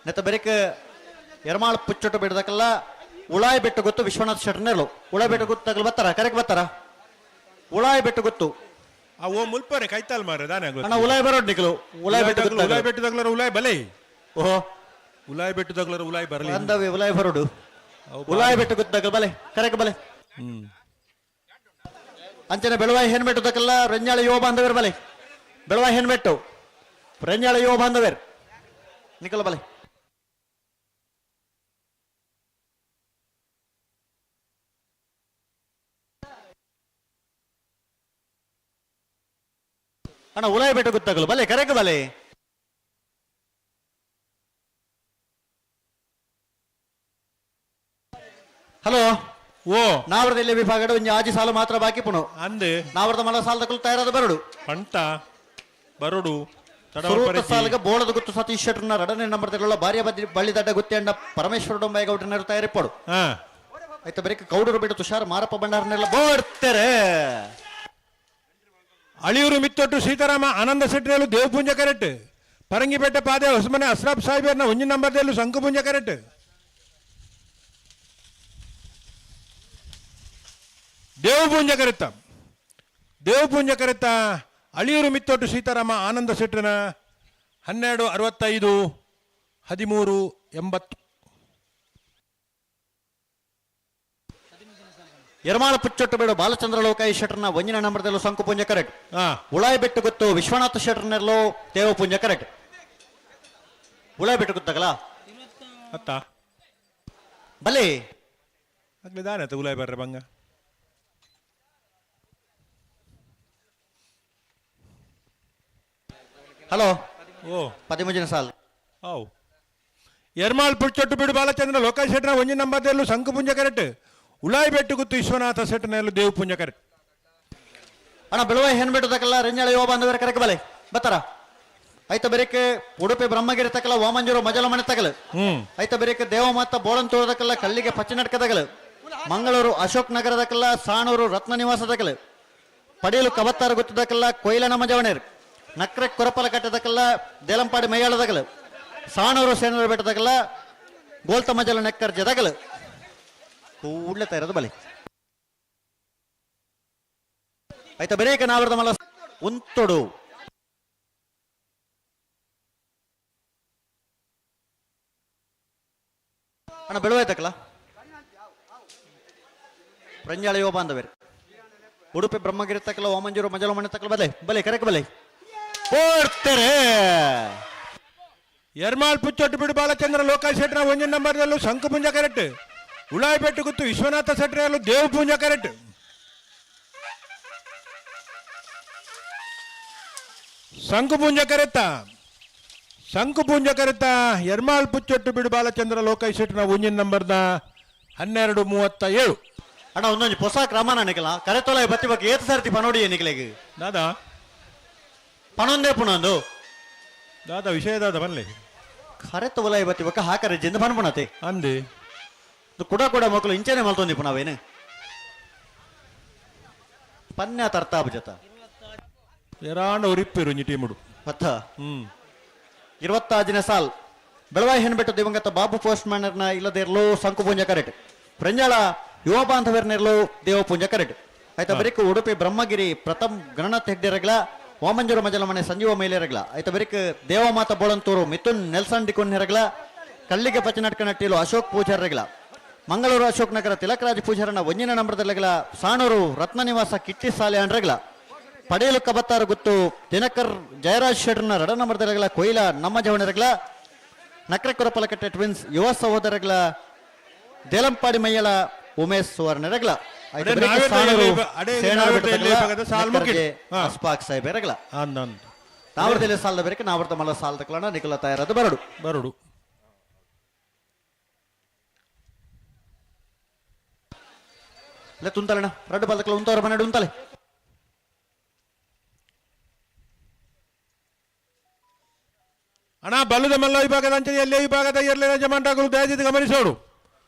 Speaker 9: ನೆತ್ತ ಬೆರಿಕ್ ಎರ್ಮಾಳ್ ಪುಚ್ಚೊಟ್ಟು ಬಿಡದಕ್ಕೆಲ್ಲ ಉಳಾಯಿ ಬೆಟ್ಟು ಗೊತ್ತು ವಿಶ್ವನಾಥ್ ಶೆಟ್ಟರ್ನೆಲ್ಲೋ. ಉಳಾಯಿ ಬೆಟ್ಟು ಗೊತ್ತು ತಗಲು ಬರ್ತಾರ ಕರೆಕ್ ಬರ್ತಾರ ಉಳಾಯಿ ಬೆಟ್ಟು ಗೊತ್ತು.
Speaker 18: ಆ ಓ ಮುಲ್ಪರೆ ಕೈತಾಲ್ ಮಾರ ದಾನೆ
Speaker 9: ಅಣ್ಣ ಉಲಾಯ್ ಬರೋಡ್ ನಿಕಲು ಉಲಾಯ್ ಬೆಟ್ಟು ಗೊತ್ತು
Speaker 18: ಉಲಾಯ್ ಬೆಟ್ಟು ತಗಲರ ಉಲಾಯ್ ಬಲೆ.
Speaker 9: ಓಹೋ
Speaker 18: ಉಲಾಯ್ ಬೆಟ್ಟು ತಗಲರ ಉಲಾಯ್ ಬರಲಿ
Speaker 9: ಅಂದವೆ ಉಲಾಯ್ ಬರೋಡು ಉಲಾಯ್ ಬೆಟ್ಟು ಗೊತ್ತು ತಗಲು ಬಲೆ ಕರೆಕ್ ಬಲೆ. ಅಂಚನೆ ಬೆಳವಾಯಿ ಹೆಣ್ಬೆಟ್ಟು ತಕಲ್ಲ ರಂಜಾಳ ಯುವ ಬಾಂಧವ್ಯರ್ ಬಲೆ. ಬೆಳವಾಯಿ ಹೆಣ್ಬೆಟ್ಟು ರಂಜಾಳ ಯುವ ಬಾಂಧವ್ಯರ್ ನಿಕಲ ಬಲೆ. ಅಣ್ಣ ಉಲಾಯಿ ಬೆಟ್ಟು ಗೊತ್ತಾಗಲ್ಲ ಬಲೆ ಕರೆಕ್ ಬಲೆ. ಹಲೋ
Speaker 18: ಓ
Speaker 9: ನಾವರದಲ್ಲಿ ವಿಭಾಗದ ಒಂಜಿ ಆಜಿ ಸಾಲು ಮಾತ್ರ ಬಾಕಿ ಪುಣು
Speaker 18: ಅಂದೆ
Speaker 9: ನಾವರದ ಮಲ ಸಾಲ ತಕಲು ತಯಾರಾದ ಬರಡು
Speaker 18: ಪಂಟ ಬರಡು
Speaker 9: ಸುರೂತ ಸಾಲಿಗೆ ಬೋಳದ ಗುತ್ತು ಸತೀಶ್ ಶೆಟ್ಟರ್ನ ಎರಡನೇ ನಂಬರ್ ತಗೊಳ್ಳ ಭಾರ್ಯ ಬಳ್ಳಿ ದಡ್ಡ ಗುತ್ತಿ ಅಣ್ಣ ಪರಮೇಶ್ವರ ಡೊಂಬಾಯಿಗೌಡರನ್ನ ತಯಾರಿಪಡು. ಆಯ್ತಾ ಬರೀ ಕೌಡರು ಬಿಟ್ಟು ತುಷಾರ್ ಮಾರಪ್ಪ ಭಂಡಾರನ್ನೆಲ್ಲ ಬೋಡ್ತಾರೆ.
Speaker 18: ಅಳಿಯೂರು ಮಿತ್ತೊಟ್ಟು ಸೀತಾರಾಮ ಆನಂದ ಶೆಟ್ಟರಲ್ಲೂ ದೇವಪುಂಜ ಕರೆಕ್ಟ್. ಪರಂಗಿಪೇಟೆ ಪಾದೆ ಹೊಸಮನೆ ಅಶ್ರಫ್ ಸಾಹೇಬರ್ನ ಒಂಜಿನ ನಂಬರ್ದಲ್ಲೂ ಶಂಕುಪುಂಜ ಕರೆಕ್ಟ್. ದೇವಪುಂಜ ಕರೆತ್ತ ದೇವಪುಂಜ ಕರೆತ್ತ ಅಳಿಯೂರು ಮಿತ್ತೊಟ್ಟು ಸೀತಾರಾಮ ಆನಂದ ಶೆಟ್ಟರನ 12 65 13 80.
Speaker 9: ಯರ್ಮಾಳ ಪುಚ್ಚೊಟ್ಟು ಬೇಡ ಬಾಲಚಂದ್ರ ಲೋಕಾಯಿ ಶೆಟ್ಟರ್ನ ಒಂಜಿನ ನಂಬರ್ದಲ್ಲೂ ಸಂಕುಪುಂಜ ಕರೆಕ್ಟ್. ಉಳಾಯಿ ಬೆಟ್ಟು ಗೊತ್ತು ವಿಶ್ವನಾಥ ಶೆಟ್ಟರ್ನೆಲ್ಲೋ ದೇವಪುಂಜ ಕರೆಕ್ಟ್. ಉಳಾಯಿ ಬೆಟ್ಟು ಗೊತ್ತಾಗಲ್ಲ
Speaker 18: ಅತ್ತ
Speaker 9: ಬಲೆ
Speaker 18: ಆಗ್ಲಿ ದಾನೆ ಉಲಾಯ್ ಬರ್ರೆ ಬಂಗ.
Speaker 9: ಹಲೋ
Speaker 18: ಓ
Speaker 9: 13 ಸಾಲ್.
Speaker 18: ಅವು ಎರ್ಮಾಳ್ ಪುಚ್ಚೊಟ್ಟು ಬಿಡು ಬಾಲಚಂದ್ರ ಲೋಕಾಯಿ ಶೆಟ್ಟರ್ನ ಒಂಜಿನ ನಂಬರ್ದಲ್ಲೂ ಸಂಕುಪುಂಜ ಕರೆಕ್ಟ್. ಉಳಾಯಿ ಬೆಟ್ಟು ಗುತ್ತು ವಿಶ್ವನಾಥ ಶೆಟ್ಟರ್ನೆಲ್ಲೂ ದೇವಪುಂಜ ಕರೆಕ್ಟ್.
Speaker 9: ಅಣ್ಣ ಬೆಳವಾಯಿ ಹೆಣ್ಬೆಟ್ಟು ತಕಲ್ಲ ರಂಜಾಳ ಯುವ ಬಾಂಧವ್ಯರ ಕರೆಕ್ ಬಲೆ ಬತ್ತಾರ. ಆಯ್ತ ಬೇರೆಕೆ ಉಡುಪಿ ಬ್ರಹ್ಮಗಿರಿ ತಕಲ ವಾಮಂಜೂರು ಮಜಲ ಮನೆ ತಗಲು. ಆಯ್ತ ಬೇರೆಕೆ ದೇವಮಾತ ಬೋಳಂತೂರದಕ್ಕೆಲ್ಲ ಕಲ್ಲಿಗೆ ಪಚ್ಚನಡ್ಕ ತಗಲು. ಮಂಗಳೂರು ಅಶೋಕ್ ನಗರದಕ್ಕೆಲ್ಲ ಸಾಣೂರು ರತ್ನ ನಿವಾಸ ತಗಲು. ಪಡೀಲು ಕಬತ್ತಾರ ಗುತ್ತದಕ್ಕೆಲ್ಲ ಕೊಯ್ಲನ ಮಜವಣೇರ್. ನಕ್ರೆ ಕೊರಪಲ ಕಟ್ಟದಕ್ಕೆಲ್ಲ ದೇಲಂಪಾಡಿ ಮೈಯಾಳದಗಲು. ಸಾಣೂರು ಸೇನರ ಬೆಟ್ಟದಕ್ಕೆಲ್ಲ ಗೋಲ್ತ ಮಜಲ ನೆಕ್ಕರ್ ಜದಗಲು. ಕೂಡಲೇ ತಯಾರದ ಬಲೆ. ಆಯ್ತಾ ಬೇರೆ ನಾವರದ ಮಲ ಉಂತೊಡು. ಅಣ್ಣ ಬೆಳವಾಯ್ತಕ್ಕಲ್ಲ ಪ್ರಂಜಾಳ ಯುವ ಬಾಂಧವ್ಯರು ಉಡುಪಿ ಬ್ರಹ್ಮಗಿರಿ ತಕ್ಕಲ ವಾಮಂಜೂರು ಮಜಲ ಮನೆ ತಕ್ಕಲ ಬಲೆ ಬಲೆ ಕರೆಕ್ ಬಲೆ ಓಡ್ತಾರೆ.
Speaker 18: ಎರ್ಮಾಳ್ ಪುಚ್ಚೊಟ್ಟು ಬಿಡು ಬಾಲಚಂದ್ರ ಲೋಕಾಯ್ ಶೆಟ್ಟರ ಒಂಜಿನ ನಂಬರ್ದಲ್ಲೂ ಶಂಕುಪುಂಜ ಕರೆಕ್ಟ್. ಉಳಾಯಿ ಬೆಟ್ಟು ಗುತ್ತು ವಿಶ್ವನಾಥ ಶೆಟ್ಟರಲ್ಲೂ ದೇವಪುಂಜ ಕರೆಕ್ಟ್. ಶಂಕುಪುಂಜ ಕರೆತ್ತ ಶಂಕುಪುಂಜ ಕರೆತ್ತ ಎರ್ಮಾಳ್ ಪುಚ್ಚೊಟ್ಟು ಬಿಡು ಬಾಲಚಂದ್ರ ಲೋಕಾಯ್ ಶೆಟ್ಟರ ಒಂಜಿನ ನಂಬರ್ದ 12 37.
Speaker 9: ಅಣ್ಣ ಒಂದೊಂದು ಹೊಸ ಕ್ರಮ ನಿಕಲ ಕರೆತೊಲ ಬತ್ತಿ ಬಗ್ಗೆ ಏತ ಸರ್ತಿ ಪನೋಡಿ ನಿಕಲೆಗ್
Speaker 18: ದಾದಾ
Speaker 9: ಪಣೊಂದೇ ಪುಣೊಂದು
Speaker 18: ದಾದಾ ವಿಷಯ ದಾದಾ ಬನ್ಲಿ
Speaker 9: ಕರೆತೊಲ ಬತ್ತಿ ಬಕ್ಕ ಹಾಕರೆ ಜಿಂದ ಪನ್ಪುಣತೆ
Speaker 18: ಅಂದೆ
Speaker 9: ಕುಡ ಕುಡ ಮಕ್ಕಳು ಇಂಚನೆ ಮಲ್ತೊಂದಿ ಪುಣವೇನು ಪನ್ಯ ತರ್ತಾಬ್ ಜತ
Speaker 18: ಎರಾಂಡ ಉರಿಪ್ಪಿರು ಇಂಜಿ ಟೀಮುಡು
Speaker 9: ಪಥ 26ನೇ ಸಾಲ್ ಬೆಳವಾಯಿ ಹೆಣ್ಬೆಟ್ಟು ದಿವಂಗತ ಬಾಬು ಪೋಸ್ಟ್ ಮ್ಯಾನರ್ನ ಇಲ್ಲದಿರಲು ಸಂಕುಪುಂಜ ಕರೆಟ್. ಪ್ರಂಜಾಳ ಯುವ ಬಾಂಧವ್ಯರ್ನಿರ್ಲು ದೇವಪುಂಜ ಕರೆಟ್. ಆಯ್ತಾ ಬರೀಕ್ ಉಡುಪಿ ಬ್ರಹ್ಮಗಿರಿ ಪ್ರಥಮ್ ಗಣನಾಥ್ ಹೆಗ್ಡೆ ರಗಲ ವಾಮಂಜೂರು ಮಜಲಮನೆ ಸಂಜೀವ ಮೈಲೆ ರಗಲ. ಆಯ್ತಾ ಬರೀಕ್ ದೇವಮಾತ ಬೋಳಂತೂರು ಮಿಥುನ್ ನೆಲ್ಸನ್ ಡಿಕೊನ್ ರಗಲ. ಕಲ್ಲಿಗೆ ಪಚನಟ್ಕನಟ್ಟಿಲು ಅಶೋಕ್ ಪೂಜಾರ್ ರಗಲ. ಮಂಗಳೂರು ಅಶೋಕ್ ನಗರ ತಿಲಕರಾಜ್ ಪೂಜಾರನ ಒಂಜಿನ ನಂಬರದಲ್ಲಗಲ ಸಾಣೂರು ರತ್ನ ನಿವಾಸ ಕಿಟ್ಟಿ ಸಾಲೆ ಅಂಡ್ರಗಲ. ಪಡೇಲು ಕಬತ್ತಾರು ಗುತ್ತು ದಿನಕರ್ ಜಯರಾಜ್ ಶೆಟ್ಟರ್ನ ರಡ ನಂಬರದಲ್ಲಗಲ ಕೊಯ್ಲ ನಮ್ಮ ಜವಣರಗಲ. ನಕ್ರೆ ಕೊರಪಲಕಟ್ಟೆ ಟ್ವಿನ್ಸ್ ಯುವ ಸಹೋದರಗಳ ದೇಲಂಪಾಡಿ ಮೈಯಳ ಉಮೇಶ್ ಸುವರ್ಣರಗಲ. ಸಾಹೇಬರಗಲ ನಾವರದಲ್ಲಿ ಸಾಲದ ಬೇರೆ ನಾವರ್ತ ಮಲ್ಲ ಸಾಲದ ಕಲಣ ನಿಖಲ ತಯಾರಾದ ಬರಡು
Speaker 18: ಬರಡು.
Speaker 9: ಇಲ್ಲ ತುಂತಲಣ್ಣ ರಡ್ಡು ಬಾಲಕಲ ಉಂತವ್ರ ಮನೆಡು ಉಂತಲೆ.
Speaker 18: ಅಣ್ಣ ಬಲ್ಲದ ಮಲ್ಲ ವಿಭಾಗದ ಅಂಚನೆ ಎಲ್ಲೇ ವಿಭಾಗದ ಎರ್ಲೆನ ಯಜಮಾನ್ರಾಗಲು ದಯದಿದ್ದು ಗಮನಿಸೋಡು.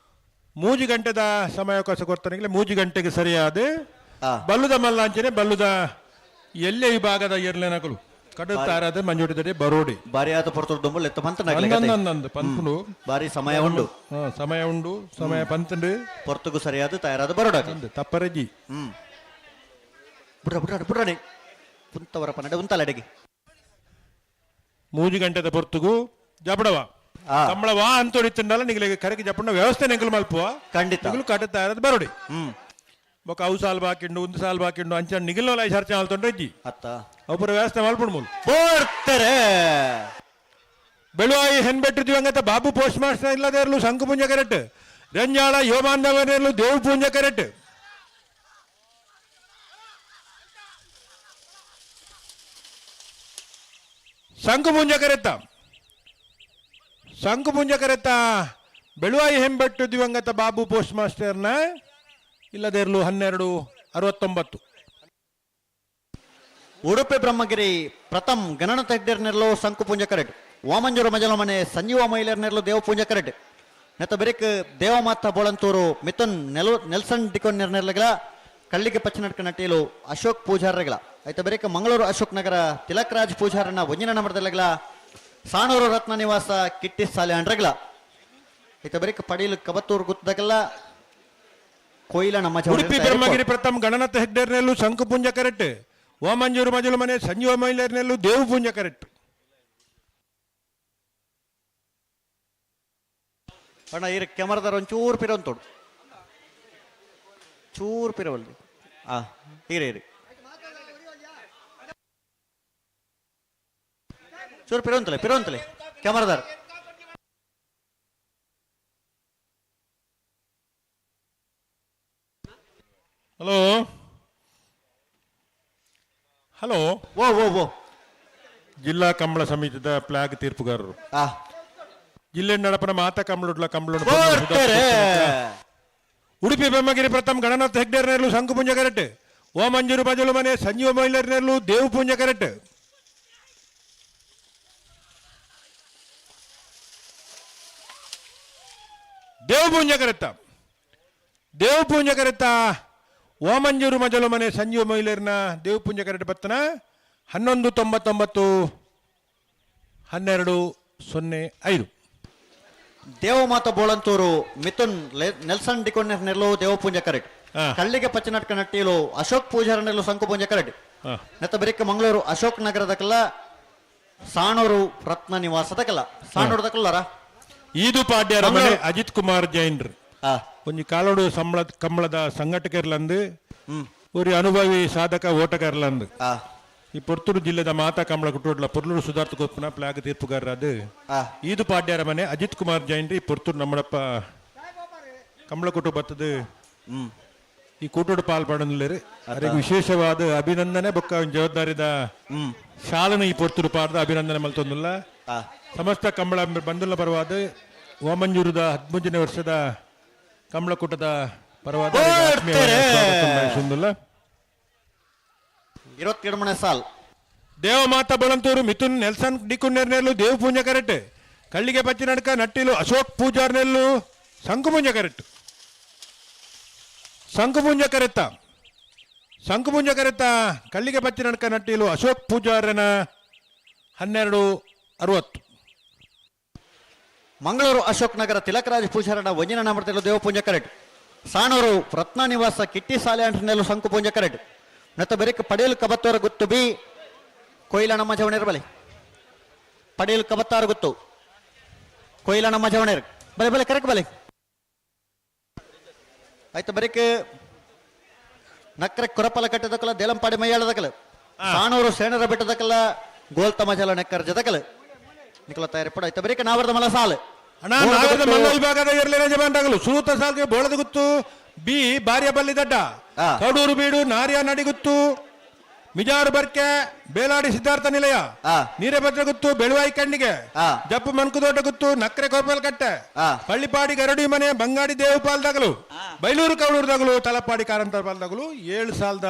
Speaker 18: 3 ಗಂಟೆದ ಸಮಯಾವಕಾಶ ಕೊಡ್ತಾನೆ. 3 ಗಂಟೆಗೆ ಸರಿಯಾದ ಬಲ್ಲುದ ಮಲ್ಲ ಅಂಚನೆ ಬಲ್ಲುದ ಎಲ್ಲೇ ವಿಭಾಗದ ಎರ್ಲೆನಕಲು ಕಡುತ್ತಾರದ ಮಂಜೂಡಿದರೆ ಬರೋಡಿ.
Speaker 9: ಬಾರಿ ಆತ ಪೊರ್ತುಡು ದೊಂಬುಲು ಎತ್ತ ಪಂತ
Speaker 18: ನಂದು ಪಂತುಂಡು.
Speaker 9: ಬಾರಿ ಸಮಯ ಉಂಡು.
Speaker 18: ಸಮಯ ಉಂಡು, ಸಮಯ ಪಂತುಂಡು.
Speaker 9: ಪೊರ್ತುಗು ಸರಿಯಾದ ತಯಾರಾದ ಬರೋಡ
Speaker 18: ತಪ್ಪರಜಿ.
Speaker 9: ಬುಡ್ರ ಬುಡ್ರ ಬುಡ್ರನೆ ಪುಂತವರ ಪನ್ನಡ ಉಂತಲ ಅಡಿಗೆ.
Speaker 18: 3 ಗಂಟೆದ ಪೊರ್ತುಗು ಜಪಡವ ಕಂಬಳ ವಾ ಅಂತೊಡಿತ್ತಂಡಲ್ಲ ನಿಗಲಿಗೆ ಕರೆಗೆ ಜಪಡ ವ್ಯವಸ್ಥೆ ನೆಂಕಲು ಮಲ್ಪುವ
Speaker 9: ಖಂಡಿತ
Speaker 18: ನಿಗಲು ಕಟ್ಟ ತಯಾರಾದ ಬರೋಡಿ. ಬೊಕ ಅವು ಸಾಲ್ ಬಾಕಿಂಡು ಒಂದು ಸಾಲ್ ಬಾಕಿಂಡು ಅಂಚ ನಿಗಲೋಲ ಚರ್ಚೆ ಮಲ್ತೊಂಡ್ರೆ ಇಜ್ಜಿ
Speaker 9: ಅತ್ತ
Speaker 18: ಒಬ್ಬರ ವ್ಯವಸ್ಥೆ ಮಲ್ಪುಂಡು ಮೂಲು
Speaker 9: ಬೋರ್ತಾರೆ.
Speaker 18: ಬೆಳುವಾಯಿ ಹೆನ್ಬೆಟ್ಟು ದಿವಂಗತ ಬಾಬು ಪೋಸ್ಟ್ ಮಾಸ್ಟರ್ ಇಲ್ಲದೆ ಇರಲು ಶಂಕುಪುಂಜ ಕರೆಕ್ಟ್. ರಂಜಾಳ ಯೋಮಾಂಧವನಿರಲು ದೇವು ಪೂಂಜ ಕರೆಕ್ಟ್. ಶಂಕುಪುಂಜ ಕರೆತ್ತ ಶಂಕುಪುಂಜ ಕರೆತ್ತ ಬೆಳುವಾಯಿ ಹೆಂಬೆಟ್ಟು ದಿವಂಗತ ಬಾಬು ಪೋಸ್ಟ್ ಮಾಸ್ಟರ್ನ ಇಲ್ಲದೆ ಇರಲು 12:69.
Speaker 9: ಉಡುಪಿ ಬ್ರಹ್ಮಗಿರಿ ಪ್ರಥಮ್ ಗಣನ ತೆಗ್ದಿರ್ನೆರ್ಲು ಶಂಕುಪುಂಜ ಕರೆಟ್. ವಾಮಂಜೂರು ಮಜಲಮನೆ ಸಂಜೀವ ಮಹಿಳೆಯರ್ನೆರ್ಲು ದೇವಪೂಂಜ ಕರೆಟ್. ನೆತ್ತ ಬೆರಿಕ್ ದೇವಮಾತ ಬೋಳಂತೂರು ಮಿಥುನ್ ನೆಲ್ಸನ್ ಡಿಕೋನ್ ನಿರ್ನೆರ್ಲಗಳ ಕಳ್ಳಿಗೆ ಪಚ್ಚನಡ್ಕ ನಟೀಲು ಅಶೋಕ್ ಪೂಜಾರ್ರೆಗಳ. ಆಯ್ತ ಬೆರಿಕ್ ಮಂಗಳೂರು ಅಶೋಕ್ ನಗರ ತಿಲಕ್ ರಾಜ್ ಪೂಜಾರನ್ನ ಒಂಜಿನ ನಂಬರ್ದೆಲ್ಲಗಳ ಸಾಣೂರು ರತ್ನ ನಿವಾಸ ಕಿಟ್ಟಿ ಸಾಲೆ ಅಂಡ್ರಗಳ. ಆಯ್ತ ಬೆರಿಕ್ ಪಡೀಲು ಕಬತ್ತೂರು ಗುತ್ತದಗಲ್ಲ ಕೊಯ್ಲ ನಮ್ಮ
Speaker 18: ಉಡುಪಿ ಬ್ರಹ್ಮಗಿರಿ ಪ್ರಥಮ್ ಗಣನಾಥ ಹೆಗ್ಡೇರ್ನೆಲ್ಲು ಶಂಕುಪುಂಜ ಕರೆಕ್ಟ್. ಓಮಂಜೂರು ಮಜಲು ಮನೆ ಸಂಜೀವ ಮಹಿಳೆಯರ್ನೆಲ್ಲು ದೇವಪೂಂಜ ಕರೆಕ್ಟ್.
Speaker 9: ಅಣ್ಣ ಇರು ಕ್ಯಾಮರಾದಾರ ಒಂಚೂರು ಪಿರ ಅಂತೋಡು ಚೂರು ಪಿರವಲ್ರಿ. ಆ ಹೀರೆ ಇರಿ ಚೂರು ಪಿರ ಪಿರೋಂತಲೆ ಕ್ಯಾಮರಾದಾರ.
Speaker 18: ಹಲೋ ಹಲೋ
Speaker 9: ಓ ಓ ಓ
Speaker 18: ಜಿಲ್ಲಾ ಕಂಬಳ ಸಮಿತಿದ ಫ್ಲಾಗ್ ತೀರ್ಪುಗಾರರು ಜಿಲ್ಲೆ ನಡಪನ ಮಾತಾ ಕಂಬಳುಡ್ಲ ಕಂಬಳ. ಉಡುಪಿ ಬ್ರಹ್ಮಗಿರಿ ಪ್ರಥಮ್ ಗಣನಾಥ ಹೆಗ್ಡೇರ್ನೆರ್ಲು ಶಂಕುಪುಂಜ ಕರೆಕ್ಟ್. ಓಮಂಜೂರು ಬಜಲು ಮನೆ ಸಂಜೀವ ಮಹಿಳೆಯರ್ನೆರ್ಲು ದೇವಪೂಂಜ ಕರೆಕ್ಟ್. ದೇವಪೂಂಜ ಕರೆತ್ತ ದೇವಪೂಂಜ ಕರೆತ್ತ ಓಮಂಜೂರು ಮಜಲು ಮನೆ ಸಂಜೀವ ಮಹಿಳೆಯರ್ನ ದೇವಪೂಂಜ ಕರೆಕ್ಟ್ ಬತ್ತನ 11:99 12:05.
Speaker 9: ದೇವಮಾತ ಬೋಳಂತೂರು ಮಿಥುನ್ ನೆಲ್ಸನ್ ಡಿಕೋನ್ ನೆರ್ಲು ದೇವಪೂಂಜ ಕರೆಕ್ಟ್. ಕಳ್ಳಿಗೆ ಪಚ್ಚನಟ್ಕ ನಟ್ಟೀಲು ಅಶೋಕ್ ಪೂಜಾರ ನೆರ್ಲು ಶಂಕುಪೂಂಜ ಕರೆಕ್ಟ್. ನೆತ್ತ ಬೆರಿಕ್ ಮಂಗಳೂರು ಅಶೋಕ್ ನಗರದಕಲ್ಲ ಸಾಣೂರು ರತ್ನ ನಿವಾಸದಕಲ್ಲ ಸಾಣೂರು ದಕಲ್ಲರ
Speaker 18: ಈದು ಪಾಡ್ಯರ ಮನೆ ಅಜಿತ್ ಕುಮಾರ್ ಜೈನ್ರು ಒಂಜಿ ಕಾಲೋಡು ಸಂಬಳ ಕಂಬಳದ ಸಂಘಟಕರ್ಲಂದು ಒಂದು ಅನುಭವಿ ಸಾಧಕ ಓಟಗಾರಲಂದು ಈ ಪೊರ್ತೂರು ಜಿಲ್ಲೆದ ಮಾತಾ ಕಂಬಳ ಕುಟುಂಬ ಪೊರ್ಲೂರು ಸುಧಾರ್ಥ ಕೊಪ್ಪನ ಪ್ಲಾಗ್ ತೀರ್ಪುಗಾರರ ಅದು ಈದು ಪಾಡ್ಯರ ಮನೆ ಅಜಿತ್ ಕುಮಾರ್ ಜೈನ್ರಿ. ಪೊರ್ತೂರು ನಮ್ಮಡಪ್ಪ ಕಂಬಳ ಕುಟುಂಬ ಬತ್ತದ ಈ ಕೂಟೋಡು ಪಾಲ್ ಪಡಂದಿಲ್ಲೇರು. ಅದಕ್ಕೆ ವಿಶೇಷವಾದ ಅಭಿನಂದನೆ ಬೊಕ್ಕ ಜವಾಬ್ದಾರಿದ ಶಾಲನ ಈ ಪೊರ್ತೂರು ಪಾಡ್ದ ಅಭಿನಂದನೆ ಮಲ್ತೊಂದಿಲ್ಲ. ಸಮಸ್ತ ಕಂಬಳ ಬಂದುಲ್ಲ ಪರವಾದ ಓಮಂಜೂರದ 13ನೇ ವರ್ಷದ ಕಂಬಳಕೂಟದ ಪರವಾದ
Speaker 9: 22 ಸಾಲ್.
Speaker 18: ದೇವಮಾತಾ ಬೊಳಂತೂರು ಮಿಥುನ್ ನೆಲ್ಸನ್ ಡಿಕುನ್ನೆರ್ನೆಲ್ಲು ದೇವಪೂಂಜ ಕರೆಕ್ಟ್. ಕಳ್ಳಿಗೆ ಪಚ್ಚಿನಡ್ಕ ನಟ್ಟಿಲು ಅಶೋಕ್ ಪೂಜಾರ್ನೆಲ್ಲು ಶಂಕುಪೂಂಜ ಕರೆಕ್ಟ್. ಶಂಕುಪೂಂಜ ಕರೆತ್ತ ಶಂಕುಪೂಂಜ ಕರೆತ್ತ ಕಳ್ಳಿಗೆ ಪಚ್ಚಿನಡ್ಕ ನಟ್ಟಿಲು ಅಶೋಕ್ ಪೂಜಾರನ 12:60.
Speaker 9: ಮಂಗಳೂರು ಅಶೋಕ್ ನಗರ ತಿಲಕರಾಜ್ ಪೂಜಾರನ ಒಂಜಿನ ನಾಮದಲ್ಲಿ ದೇವಪೂಂಜ ಕರೆಕ್ಟ್. ಸಾಣೂರು ರತ್ನ ನಿವಾಸ ಕಿಟ್ಟಿ ಸಾಲೆ ಅಂಟನೆಲ್ಲು ಶಂಕುಪೂಂಜ ಕರೆಕ್ಟ್. ನತ್ತ ಬೆರಿಕ್ ಪಡೇಲ್ ಕಬತ್ತೋರ ಗುತ್ತು ಬಿ ಕೊಯ್ಲ ನಮ್ಮ ಜವಣೇರ್ ಬಲೆ ಪಡೇಲ್ ಕಬತ್ತಾರ ಗುತ್ತು ಕೊಯ್ಲ ನಮ್ಮ ಜವಣೇರ್ ಬಲೆ ಬಲೆ ಕರೆಕ್ಟ್ ಬಲೆ. ಆಯ್ತು ಬರೀಕ್ ನಕ್ರೆ ಕೊರಪಲ ಕಟ್ಟದಕ್ಕಲ್ಲ ದೇಲಂಪಾಡಿ ಮೈಯಾಳದಕ್ಕಲ್ಲ ಸಾಣೂರು ಸೇಣರ ಬೆಟ್ಟದಕ್ಕಲ್ಲ ಗೋಲ್ತ ಮಜಲ ನೆಕ್ಕರ್ ಜದಕಲ್ ನಿಕಲ ತಯಾರಿ ಪಡ. ಆಯ್ತು ಬರೀಕ್ ನಾವರದ ಮಲ ಸಾಲು
Speaker 18: ಅಣ್ಣ ನಾಗರದ ಮಲ್ಲ ವಿಭಾಗದ ಎರ್ಲೇನ ಜಮಾನ್ದಾಗಲು ಸೂತ ಸಾಲ್ಗೆ ಬೋಳದ ಗುತ್ತು ಬಿ ಬಾರ್ಯ ಬಲ್ಲಿ ದಡ್ಡ ಕಡೂರು ಬೀಡು ನಾರಿಯ ನಡಿಗುತ್ತು ಮಿಜಾರು ಬರ್ಕೆ ಬೇಲಾಡಿ ಸಿದ್ಧಾರ್ಥ ನಿಲಯ ನೀರಭದ್ರ ಗುತ್ತು ಬೆಳುವಾಯಿ ಕಣ್ಣಿಗೆ ಜಪ್ಪು ಮನ್ಕುದೋಟ ಗುತ್ತು ನಕ್ರೆ ಕೋಪಲ್ ಕಟ್ಟೆ ಪಳ್ಳಿಪಾಡಿ ಗರಡಿ ಮನೆ ಬಂಗಾಡಿ ದೇವಪಾಲ್ ದಗಲು ಬೈಲೂರು ಕೌಳೂರು ದಗಲು ತಲಪಾಡಿ ಕಾರಂತರ ಪಾಲ್ದಗಲು 7 ಸಾಲದ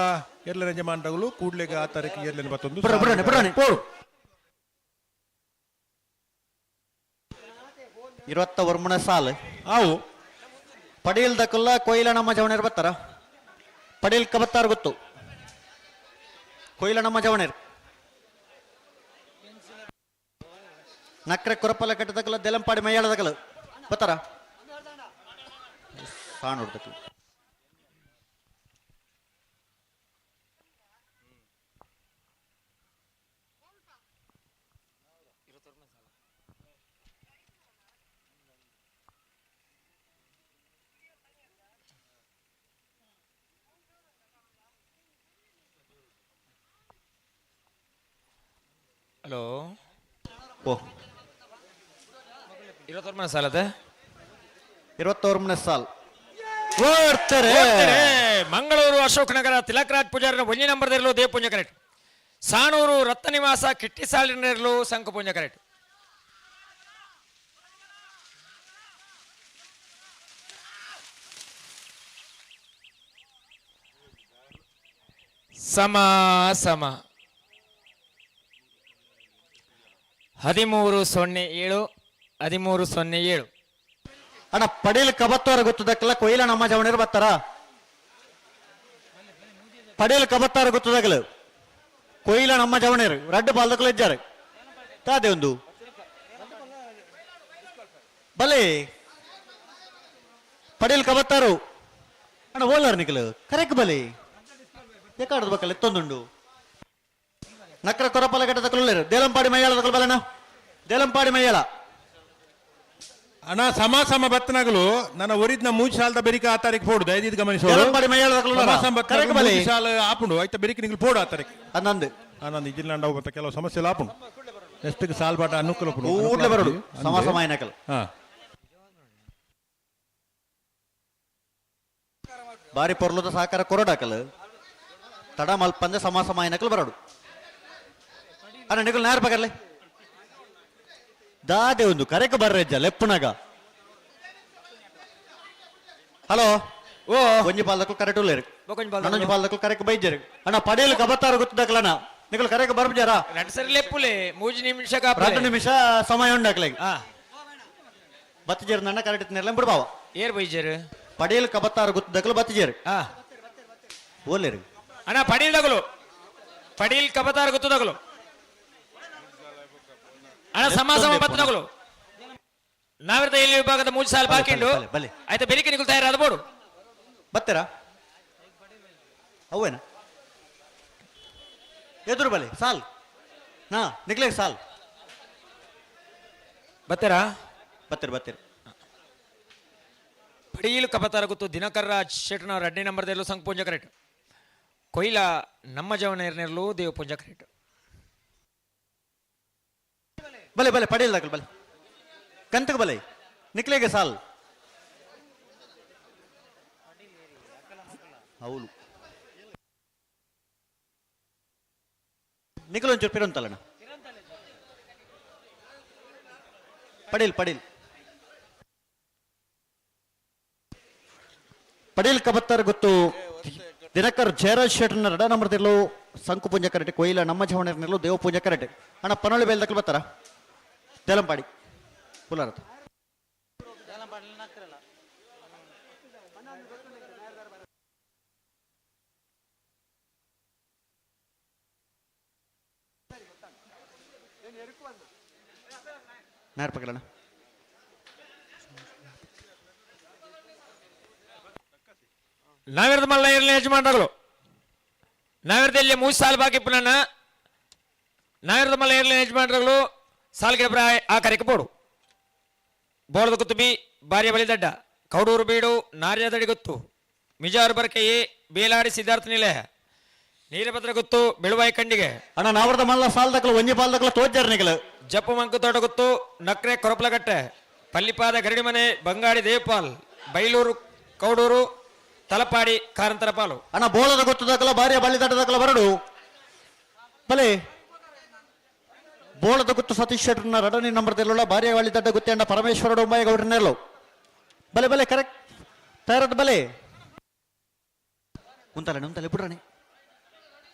Speaker 18: ಎರ್ಲನ ಯಜಮಾನ್ರಗಳು ಕೂಡ್ಲೆಗೆ ಆ ತಾರೀಕು ಎರ್ಲನ ಮತ್ತೊಂದು
Speaker 9: ಪೋರು. 29 ಸಾಲು
Speaker 18: ಆವು
Speaker 9: ಪಡೀಲ್ ದಕುಲ್ಲ ಕೊಯ್ಲ ನಮ್ಮ ಜವಣೇರ್ ಬರ್ತಾರ ಪಡೀಲ್ ಕಬತ್ತಾರ ಗೊತ್ತು ಕೊಯ್ಲ ನಮ್ಮ ಜವಣೇರ್ ನಕ್ರೆ ಕೊರಪಲ ಕಟ್ಟದಕಲ್ಲ ದೆಲಂಪಾಡಿ ಮೈಯಾಳದಕಲು ಬರ್ತಾರ ಸಾಣುಡ್ದಕಲು
Speaker 13: ಹಲೋ
Speaker 9: ಓ
Speaker 13: 29 ಸಾಲದ
Speaker 9: 29 ಸಾಲ್ ಓಡ್ತಾರೆ
Speaker 13: ಮಂಗಳೂರು ಅಶೋಕ್ ನಗರ ತಿಲಕರಾಜ್ ಪೂಜಾರಿನ ಒಂಜಿ ನಂಬರ್ದಿರಲು ದೇವಪುಂಜ ಕರೆಕ್ಟ್ ಸಾಣೂರು ರತ್ನ ನಿವಾಸ ಕಿಟ್ಟಿ ಸಾಲಿನರಲು ಶಂಕುಪುಂಜ ಕರೆಕ್ಟ್ ಸಮ ಸಮ 13-07 13-07.
Speaker 9: ಅಣ್ಣ ಪಡೀಲ್ ಕಬತ್ತವರ ಗೊತ್ತದಕ್ಕಲ್ಲ ಕೊಯ್ಲ ನಮ್ಮ ಜವಣರು ಬರ್ತಾರ ಪಡೀಲ್ ಕಬತ್ತಾರ ಗೊತ್ತದಾಗಲು ಕೊಯ್ಲ ನಮ್ಮ ಜವಣರು ರಡ್ಡು ಬಾಲ್ದಕ್ಕಲು ಇದ್ದಾರೆ ತಾದೆ ಒಂದು ಬಲೆ ಪಡೀಲ್ ಕಬತ್ತಾರು ಅಣ್ಣ ಓಲಾರ್ ನಿಕಲು ಕರೆಕ್ಟ್ ಬಲೆ ಎಕ್ಕಾಡದ ಬಕ್ಕಲ್ಲ ಎತ್ತೊಂದುಂಡು ನಕ್ರ ಕೊರಪಲ ಕಟ್ಟದಕ್ಕಲು ದೇಲಂಪಾಡಿ ಮೈಯಾಳದಕ್ಕಲು ಬಲಣ್ಣ ದೇಲಂಪಾಡಿ ಮೈಯಾಳ
Speaker 18: ಅಣ್ಣ ಸಮ ಸಮ ಬತ್ತನಗಲು ನನ್ನ ಒರಿದ್ನ ಮೂಜಿ ಸಾಲದ ಬೆರಿಕೆ ಆ ತಾರೀಕು ಪೋಡು ದಯದೀದ್ ಗಮನಿಸೋಡು.
Speaker 9: ದೇಲಂಪಾಡಿ ಮೈಯಾಳದಕ್ಕಲು
Speaker 18: ಸಮ ಸಮ ಬತ್ತನಗಲು
Speaker 9: ಕರೆಕ್ಟ್ ಬಲೆ.
Speaker 18: ಮೂಜಿ ಸಾಲ ಆಪುಂಡು ಆಯ್ತ ಬೆರಿಕೆ ನಿಂಗೆ ಪೋಡು ಆ ತಾರೀಕು
Speaker 9: ಹನ್ನೊಂದು
Speaker 18: ಆನಂದ್ ಇಜಿಲ್ಲಾಂಡ ಮತ್ತೆ ಕೆಲವು ಸಮಸ್ಯೆ ಆಪುಂಡು ನೆಕ್ಸ್ಟ್ ಸಾಲ್ ಬಾಟ ಅನುಕೂಲ ಉಪ್ಪುಂಡು.
Speaker 9: ಕೂಡ್ಲೆ ಬರೋಡು
Speaker 18: ಅನುಕೂಲ
Speaker 9: ಸಮ ಸಮ ಏನಕಲ್
Speaker 18: ಹಾ
Speaker 9: ಬಾರಿ ಪೊರ್ಲದ ಸಹಕಾರ ಕೊರಡಾಕಲ್ ತಡ ಮಲ್ಪಂದೆ ಸಮ ಸಮ ಏನಕಲ್ ಬರೋಡು ಅಣ್ಣ ನಿಕಲ್ ನಾರ್ ಬಗರ್ಲೆ ದಾದೆ ಒಂದು ಕರೆಕ್ ಬರ್ರೆಜ್ಜ ಲೆಪ್ಪುನಗ ಹಲೋ
Speaker 13: ಓ
Speaker 9: ಒಂಜಿ ಪಾಲ್ದಕ್ಕಲು ಕರೆಕ್ಟ್ ಉಲ್ಲೇರು
Speaker 13: ಬೊಕೊಂಜಿ ಪಾಲ್ದಕ್ಕಲು.
Speaker 9: ನನ್ನೊಂಜಿ ಪಾಲ್ದಕ್ಕಲು ಕರೆಕ್ ಬೈಜರು ಅಣ್ಣ ಪಡೇಲು ಕಬತ್ತಾರ ಗೊತ್ತದಕ್ಕಲಣ್ಣ ನಿಕಲ್ ಕರೆಕ್ ಬರ್ಬಜಾರ
Speaker 13: ರಡ್ ಸರಿ ಲೆಪ್ಪುಲೆ ಮೂಜಿ ನಿಮಿಷ
Speaker 9: 2 ನಿಮಿಷ ಸಮಯ ಉಂಡಾಕ್ಲೆ ಬತ್ತಜೇರು ನನ್ನ ಕರೆಕ್ಟ್ ನೆರ್ಲೆ ಬಿಡ್ಬಾವ
Speaker 13: ಏರ್ ಬೈಜರು
Speaker 9: ಪಡೇಲು ಕಬತ್ತಾರ ಗೊತ್ತದಕ್ಕಲು ಬತ್ತಜೇರು ಓಲೇರು
Speaker 13: ಅಣ್ಣ ಪಡೀಲ್ ದಗಲು ಪಡೀಲ್ ಕಬತಾರ ಗೊತ್ತದಗಲು ಅಣ್ಣ ಸಮ ಸಮ ಬತ್ತನಗಲು ನಾವಿರ್ತ ಇಲ್ಲಿ ವಿಭಾಗದ ಮೂಜಿ ಸಾಲ ಬಾಕಿ ಉಂಟು
Speaker 9: ಬಲೆ, ಬಲೆ.
Speaker 13: ಆಯ್ತಾ ಬೆರಿಕೆ ನಿಕುಲ್ ತಯಾರಾದ ಬೋಡು
Speaker 9: ಬತ್ತೀರಾ ಅವೇನ ಎದುರು ಬಲೆ ಸಾಲ್ ನಾ ನಿಕ್ಲೆ ಸಾಲ್
Speaker 13: ಬತ್ತೀರಾ
Speaker 9: ಬತ್ತೀರಿ ಬತ್ತೀರಿ
Speaker 13: ಪಡೀಲು ಕಬತಾರ ಗೊತ್ತು ದಿನಕರ್ ರಾಜ್ ಶೆಟ್ನವ್ರ ಅಡ್ಡಿ ನಂಬರ್ದಲ್ಲೂ ಸಂಘ ಪೂಂಜ ಕರೆಕ್ಟ್ ಕೊಯ್ಲ ನಮ್ಮ ಜವನೇರ್ನೆರ್ಲು ದೇವ ಪೂಂಜ ಕರೆಕ್ಟ್
Speaker 9: ಬಲೆ ಬಲೆ ಪಡೀಲ್ ದಾಖಲು ಬಲೆ ಕಂತಕ ಬಲೆ ನಿಕ್ಲೆಗೆ ಸಾಲ್ ಹೌದು ನಿಖಲ್ ಒಂಚೂರು ಪಿರಂತಲ್ಲಣ್ಣ ಪಡೀಲ್ ಪಡೀಲ್ ಪಡೀಲ್ ಕಬತ್ತಾರ್ ಗೊತ್ತು ದಿನಕರ್ ಜಯರಾಜ್ ಶೆಟ್ಟರ್ನ ರಡ ನಂಬರ್ದಿರ್ಲು ಸಂಕು ಪೂಂಜ ಕರೆಟೆ ಕೊಯ್ಲ ನಮ್ಮ ಜವಣರ್ನಿರ್ಲು ದೇವ ಪೂಂಜ ಕರೆಟೆ ಅಣ್ಣ ಪನೋಳಿ ಬೇಲ್ದಕ್ಕಲು ಬರ್ತಾರ ತೆಲಂಪಾಡಿ ಪುಲಾರತ್ ನಾರ್ಪಕಲಣ್ಣ
Speaker 13: ನಾವಿರದ ಮಲ್ಲ ಇರಲಿ ಯಜಮಾನರುಗಳು ನಾವಿರದಲ್ಲಿ ಮೂರು ಸಾಲು ಬಾಕಿ ಪುನಃ ನಾವಿರದ ಮಲ್ಲ ಇರಲಿ ಯಜಮಾನರುಗಳು ಸಾಲ್ಗೆ ಆ ಕರೆಗೆ ಬೋಡು ಬೋಳದ ಕುತ್ತುಬಿ ಬಾರಿಯ ಬಳಿ ದಡ್ಡ ಕೌಡೂರು ಬೀಡು ನಾರ್ಯದಡಿ ಗೊತ್ತು ಮಿಜಾರು ಬರ್ಕೆಯೇ ಬೇಲಾಡಿ ಸಿದ್ಧಾರ್ಥ ನಿಲಯ ನೀಲಭದ್ರ ಗೊತ್ತು ಬೆಳುವಾಯಿ ಕಂಡಿಗೆ
Speaker 9: ಅಣ್ಣ ನಾವರದ ಮಲ್ಲ ಸಾಲ್ದಕ್ಕಲು ಒಂಜಿ ಪಾಲ್ದಕ್ಕಲು ತೋಜಾರ ನಿಕಲು
Speaker 13: ಜಪ್ಪು ಮಂಕು ತೋಟ ಗೊತ್ತು ನಕ್ರೆ ಕೊರಪಲಗಟ್ಟೆ ಪಲ್ಲಿಪಾದ ಗರಡಿಮನೆ ಬಂಗಾಡಿ ದೇವಪಾಲ್ ಬೈಲೂರು ಕೌಡೂರು ತಲಪಾಡಿ ಕಾರಂತರ ಪಾಲು
Speaker 9: ಅಣ್ಣ ಬೋಳದ ಗೊತ್ತದಕ್ಕಲ ಬಾರಿಯ ಬಳ್ಳಿ ದಡ್ಡದಕ್ಕಲ ಬರಡು ಬಲೆ ಬೋಳದ ಗುತ್ತು ಸತೀಶ್ ಶೆಟ್ಟರ್ನ ರಡನಿ ನಂಬರ್ ತೆಲ್ಲುಳ್ಳ ಬಾರಿಯ ಬಳ್ಳಿ ದಡ್ಡ ಗುತ್ತಿ ಅಣ್ಣ ಪರಮೇಶ್ವರ ಡೊಂಬಾಯ ಬಲೆ ಬಲೆ ಕರೆಕ್ಟ್ ತಯಾರದ ಬಲೆ ಉಂತಲ್ಲ ಉಂತಲೆ ಬಿಡ್ರಣೆ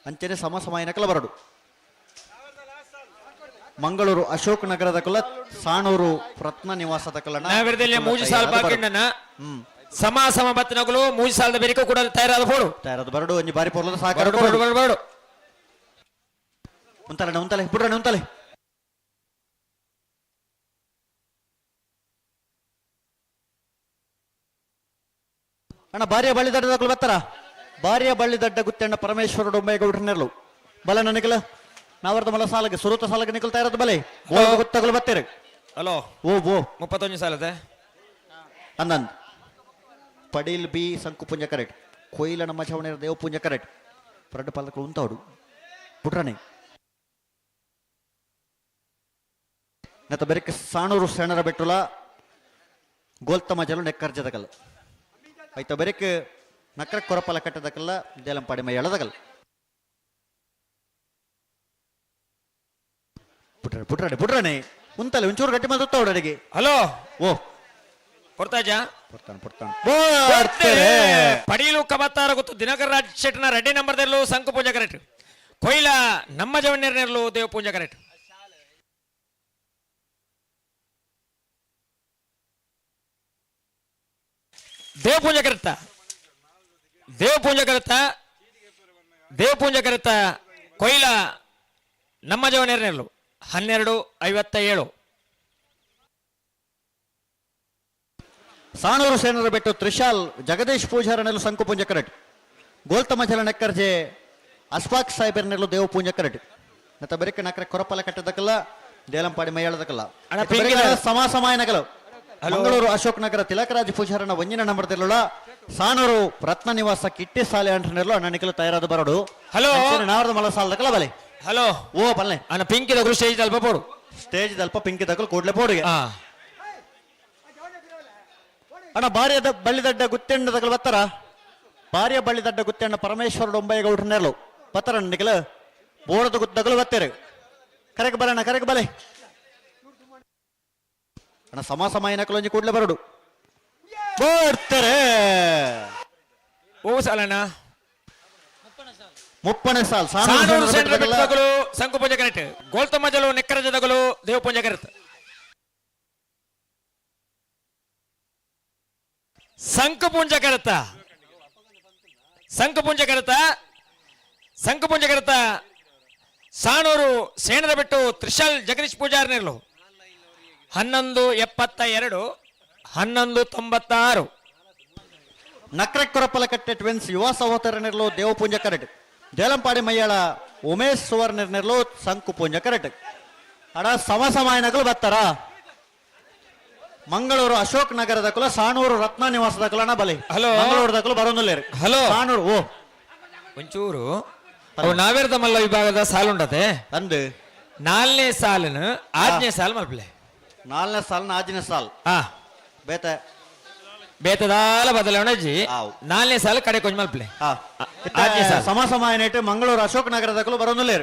Speaker 9: ಅಂಚನೆ ಸಮ ಸಮಾಯನಕಲ ಬರಡು ಮಂಗಳೂರು ಅಶೋಕ್ ನಗರದ ಕುಲ ಸಾಣೂರು ರತ್ನ ನಿವಾಸದ ಕುಲನ
Speaker 13: ನಾವಿರದಲ್ಲಿ ಮೂಜಿ ಸಾಲ್ ಬಾಕಿಂಡನ ಸಮ ಸಮ ಬತ್ತಿನಗುಲು ಮೂಜಿ ಸಾಲದ ಬೆರಿಕು ಕೂಡ ತಯಾರಾದ ಫೋಡು.
Speaker 9: ತಯಾರಾದ ಬರಡು ಒಂಜಿ ಬಾರಿ ಪೊರ್ಲದ ಸಾಕಾರ.
Speaker 13: ಬರಡು ಬರಡು ಬರಡು ಬರಡು.
Speaker 9: ಉಂತಲೆ ಉಂತಲೆ ಬುಡ್ರಣ ಉಂತಲೆ. ಅಣ್ಣ ಭಾರ್ಯ ಬಳ್ಳಿ ದಡ್ಡದಕ್ಕಲು ಬತ್ತಾರ. ಭಾರ್ಯ ಬಳ್ಳಿ ದಡ್ಡ ಗುತ್ತಣ್ಣ ಪರಮೇಶ್ವರ ಡೊಂಬೈಗೌಡ್ರನೆರ್ಲು ಬಲ ನನಗೆಲ್ಲ ನಾವರ್ದ ಮಲ ಸಾಲಗೆ ಸುರುತ ಸಾಲಗೆ ನಿಕಲ್ತಾ ಇರೋದು ಬಲೆ ಗೊತ್ತಗಲು ಬತ್ತೀರಿ.
Speaker 13: ಹಲೋ.
Speaker 9: ಓ ಓ
Speaker 13: 31 ಸಾಲದೆ
Speaker 9: ಅಂದಂದ್ ಪಡೀಲ್ ಬಿ ಸಂಕು ಪುಂಜ ಕರೆಕ್ಟ್ ಕೊಯ್ಲ ನಮ್ಮ ಚವಣೆರ ದೇವ ಪುಂಜ ಕರೆಕ್ಟ್ ಪರಡು ಪಾಲಕರು ಉಂತಾವಡು ಪುಟ್ರಾಣಿ ನತ ಬೆರಕೆ ಸಾಣೂರು ಸೆಣರ ಬೆಟ್ಟುಲ ಗೋಲ್ತಮ ಜಲು ನೆಕ್ಕರ್ಜದಕಲ್ ಐತ ಬೆರಕೆ ನಕ್ರ ಕೊರಪಲ ಕಟ್ಟದಕಲ್ಲ ದೇಲಂಪಾಡಿ ಮೈ ಎಳದಕಲ್ ಪುಟ್ರಾಣಿ ಪುಟ್ರಾಣಿ ಪುಟ್ರಾಣಿ ಉಂತಲೆ ಒಂಚೂರು ಗಟ್ಟಿ ಮಾತಾಡ್ತಾ ಅಡಿಗೆ.
Speaker 13: ಹಲೋ.
Speaker 9: ಓ
Speaker 13: ಕೊಡ್ತಾಜ
Speaker 9: ಕೊಡ್ತಾನೆ ಕೊಡ್ತಾನೆ.
Speaker 13: ಪಡೀಲು ಕಬತ್ತಾರ ಗೊತ್ತು ದಿನಕರ ರಾಜ್ ಶೆಟ್ಟನ ರೆಡ್ಡಿ ನಂಬರ್ದಲ್ಲೂ ಸಂಕು ಪೂಜಾ ಕರೆಕ್ಟ್ ಕೊಯ್ಲ ನಮ್ಮ ಜವಣ್ಯರ್ನೆರ್ಲು ದೇವ ಪೂಜಾ ಕರೆಕ್ಟ್ ದೇವ ಪೂಜೆ ಕರೆಕ್ಟ ದೇವ ಪೂಜೆ ಕರೆಕ್ಟ ದೇವ ಪೂಜೆ ಕರೆಕ್ಟ ಕೊಯ್ಲ ನಮ್ಮ ಜವಣ್ಯರ್ನೆರ್ಲು 12:57.
Speaker 9: ಸಾಣೂರು ಸೇನರ ಬೆಟ್ಟು ತ್ರಿಶಾಲ್ ಜಗದೀಶ್ ಪೂಜಾರನೆಲ್ಲ ಸಂಕು ಪೂಂಜ ಕರೆಕ್ಟ್ ಗೋಲ್ತಮ ಜಲ ನೆಕ್ಕರ್ಜೆ ಅಸ್ಫಾಕ್ ಸಾಹೇಬರ್ನೆಲ್ಲ ದೇವ ಪೂಂಜ ಕರೆಕ್ಟ್ ನತ್ತ ಬೆರಕೆ ನಕ್ರೆ ಕೊರಪಲ ಕಟ್ಟದಕ್ಕಲ್ಲ ದೇಲಂಪಾಡಿ ಮೈಯಾಳದಕ್ಕಲ್ಲ
Speaker 13: ಅಣ್ಣ, ಪಿಂಕಿದ-
Speaker 9: ಸಮ ಸಮಾಯನಗಲು ಮಂಗಳೂರು ಅಶೋಕ್ ನಗರ ತಿಲಕರಾಜ್ ಪೂಜಾರನ ಒಂಜಿನ ನಂಬರ್ದಿರಲ್ಲ ಸಾಣೂರು ರತ್ನ ನಿವಾಸ ಕಿಟ್ಟಿ ಸಾಲೆ ಅಂಟನೆಲ್ಲ ಅಣ್ಣ ತಯಾರಾದ ಬರೋಡು.
Speaker 13: ಹಲೋ.
Speaker 9: ನಾವರದ ಮಲ ಸಾಲದಕ್ಕಲ್ಲ ಬಲೆ.
Speaker 13: ಹಲೋ.
Speaker 9: ಓ ಬಲ್ಲೆ.
Speaker 13: ಅಣ್ಣ ಪಿಂಕಿ ದಗಲು ಸ್ಟೇಜ್ ಅಲ್ಪ ಪೋಡು.
Speaker 9: ಸ್ಟೇಜ್ ದಲ್ಪ ಪಿಂಕಿ ದಗಲು ಕೂಡ್ಲೆ ಪೋಡುಗೆ. ಅಣ್ಣ ಭಾರ್ಯ ಬಳ್ಳಿದಡ್ಡ ಗುತ್ತೆಂಡ ದಗಲು ಬತ್ತಾರ. ಭಾರ್ಯ ಬಳ್ಳಿದಡ್ಡ ಗುತ್ತೆಂಡ ಪರಮೇಶ್ವರ ಡೊಂಬೈಗೌಡ್ರ ನೆರಳು ಬತ್ತಾರ ನಿಖಲ ಬೋಡದ ಗುತ್ತಗಳು ಬತ್ತೀರಿ. ಕರೆಕ್ ಬರಣ್ಣ ಕರೆಕ್ ಬಲೆ. ಅಣ್ಣ ಸಮ ಸಮಯನಕಲೊಂಜಿ ಕೂಡ್ಲೆ ಬರಡು ಬರ್ತಾರೆ.
Speaker 13: ಓ ಸಾಲಣ್ಣ
Speaker 9: ಮುಪ್ಪಣೆ ಸಾಲ್
Speaker 13: ಸಾಣೂರು ಸೆಂಟ್ರ ಬೆಟ್ಟದಗಳು ಸಂಕು ಪೂಜೆ ಕರೆಕ್ಟ್ ಗೋಲ್ತಮ್ಮ ಜಲು ನೆಕ್ಕರಜದಗಳು ದೇವ ಪೂಜೆ ಕರೆಕ್ಟ್ ಸಂಕು ಪೂಂಜ ಕರೆತ ಸಂಕು ಪೂಂಜ ಕರೆತ ಸಂಕು ಪೂಂಜ ಕರೆತ ಸಾಣೂರು ಸೇನದ ಬೆಟ್ಟು ತ್ರಿಶಾಲ್ ಜಗದೀಶ್ ಪೂಜಾರ್ನೆರ್ಲು 11:72 11:96.
Speaker 9: ನಕ್ರಕೊರಪಲಕಟ್ಟೆ ಟ್ವಿನ್ಸ್ ಯುವ ಸಹೋದರನಿರ್ಲು ದೇವಪೂಂಜ ಕರೆಟ್ ದೇಲಂಪಾಡಿ ಮಯ್ಯಾಳ ಉಮೇಶ್ ಸುವರ್ಣರ್ನೆರ್ಲು ಸಂಕು ಪೂಂಜ ಕರೆಟ್ ಅಡ ಸಮ ಸಮಾಯನಗಳು ಬತ್ತಾರ. ಮಂಗಳೂರು ಅಶೋಕ್ ನಗರದ ಕುಲ ಸಾಣೂರು ರತ್ನ ನಿವಾಸದ ಕುಲನ ಬಲಿ.
Speaker 13: ಹಲೋ.
Speaker 9: ಮಂಗಳೂರು ದಕಲು ಬರೋದಿಲ್ಲ.
Speaker 13: ಹಲೋ.
Speaker 9: ಸಾಣೂರು ಓ
Speaker 13: ಒಂಚೂರು ಅವು ನಾವೇರ್ದ ಮಲ್ಲ ವಿಭಾಗದ ಸಾಲುಂಡತೆ
Speaker 9: ಅಂದು
Speaker 13: ನಾಲ್ನೇ ಸಾಲನ ಆಜ್ಞೆ ಸಾಲು ಮಲ್ಪಲೆ.
Speaker 9: ನಾಲ್ನೇ ಸಾಲನ ಆಜ್ಞೆ ಸಾಲ್ ಬೇತೆ
Speaker 13: ಬೇತದಾಲ ಬದಲಾವಣೆ ಜಿ ನಾಲ್ನೇ ಸಾಲ ಕಡೆ ಕೊಂಚ ಮಲ್ಪಲೆ. ಆಜ್ಞೆ ಸಾಲ್
Speaker 9: ಸಮ ಸಮಾಯನೇಟ್ ಮಂಗಳೂರು ಅಶೋಕ್ ನಗರದ ಕುಲ ಬರೋದಿಲ್ಲ.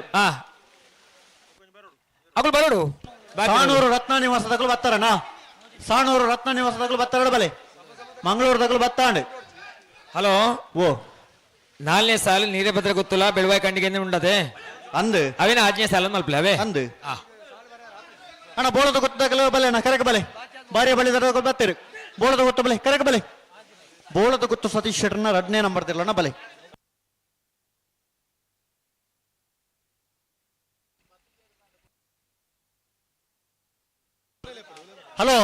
Speaker 13: ಅಗುಲು ಬರೋಡು
Speaker 9: ಸಾಣೂರು ರತ್ನ ನಿವಾಸದಗಳು ಬತ್ತಾರಣ್ಣ. ಸಾಣೂರು ರತ್ನ ನಿವಾಸದಗಳು ಬತ್ತಾರ ಬಲೆ. ಮಂಗಳೂರು ದಗಳು ಬತ್ತಾಂಡ್.
Speaker 13: ಹಲೋ.
Speaker 9: ಓ
Speaker 13: ನಾಲ್ನೇ ಸಾಲು ನೀರೇ ಭದ್ರ ಗೊತ್ತಿಲ್ಲ ಬೆಳವಾಯಿ ಕಂಡಿಗೆ ಉಂಡದೆ
Speaker 9: ಅಂದು
Speaker 13: ಅವೇನ ಆಜ್ಞೆ ಸಾಲ ಮಲ್ಪಲೆ ಅವೇ
Speaker 9: ಅಂದು ಅಣ್ಣ ಬೋಳದ ಗೊತ್ತದಾಗಲ ಬಲೆ ಅಣ್ಣ ಕರೆಕ ಬಲೆ ಭಾರ್ಯ ಬಳಿ ಬತ್ತೀರಿ ಬೋಳದ ಗೊತ್ತು ಬಲೆ ಕರೆಕ ಬಲೆ ಬೋಳದ ಗೊತ್ತು ಸತೀಶ್ ಶೆಟ್ಟರ್ನ ಎರಡನೇ ನಂಬರ್ ತಿರ್ಲಣ್ಣ ಬಲೆ. ಹಲೋ.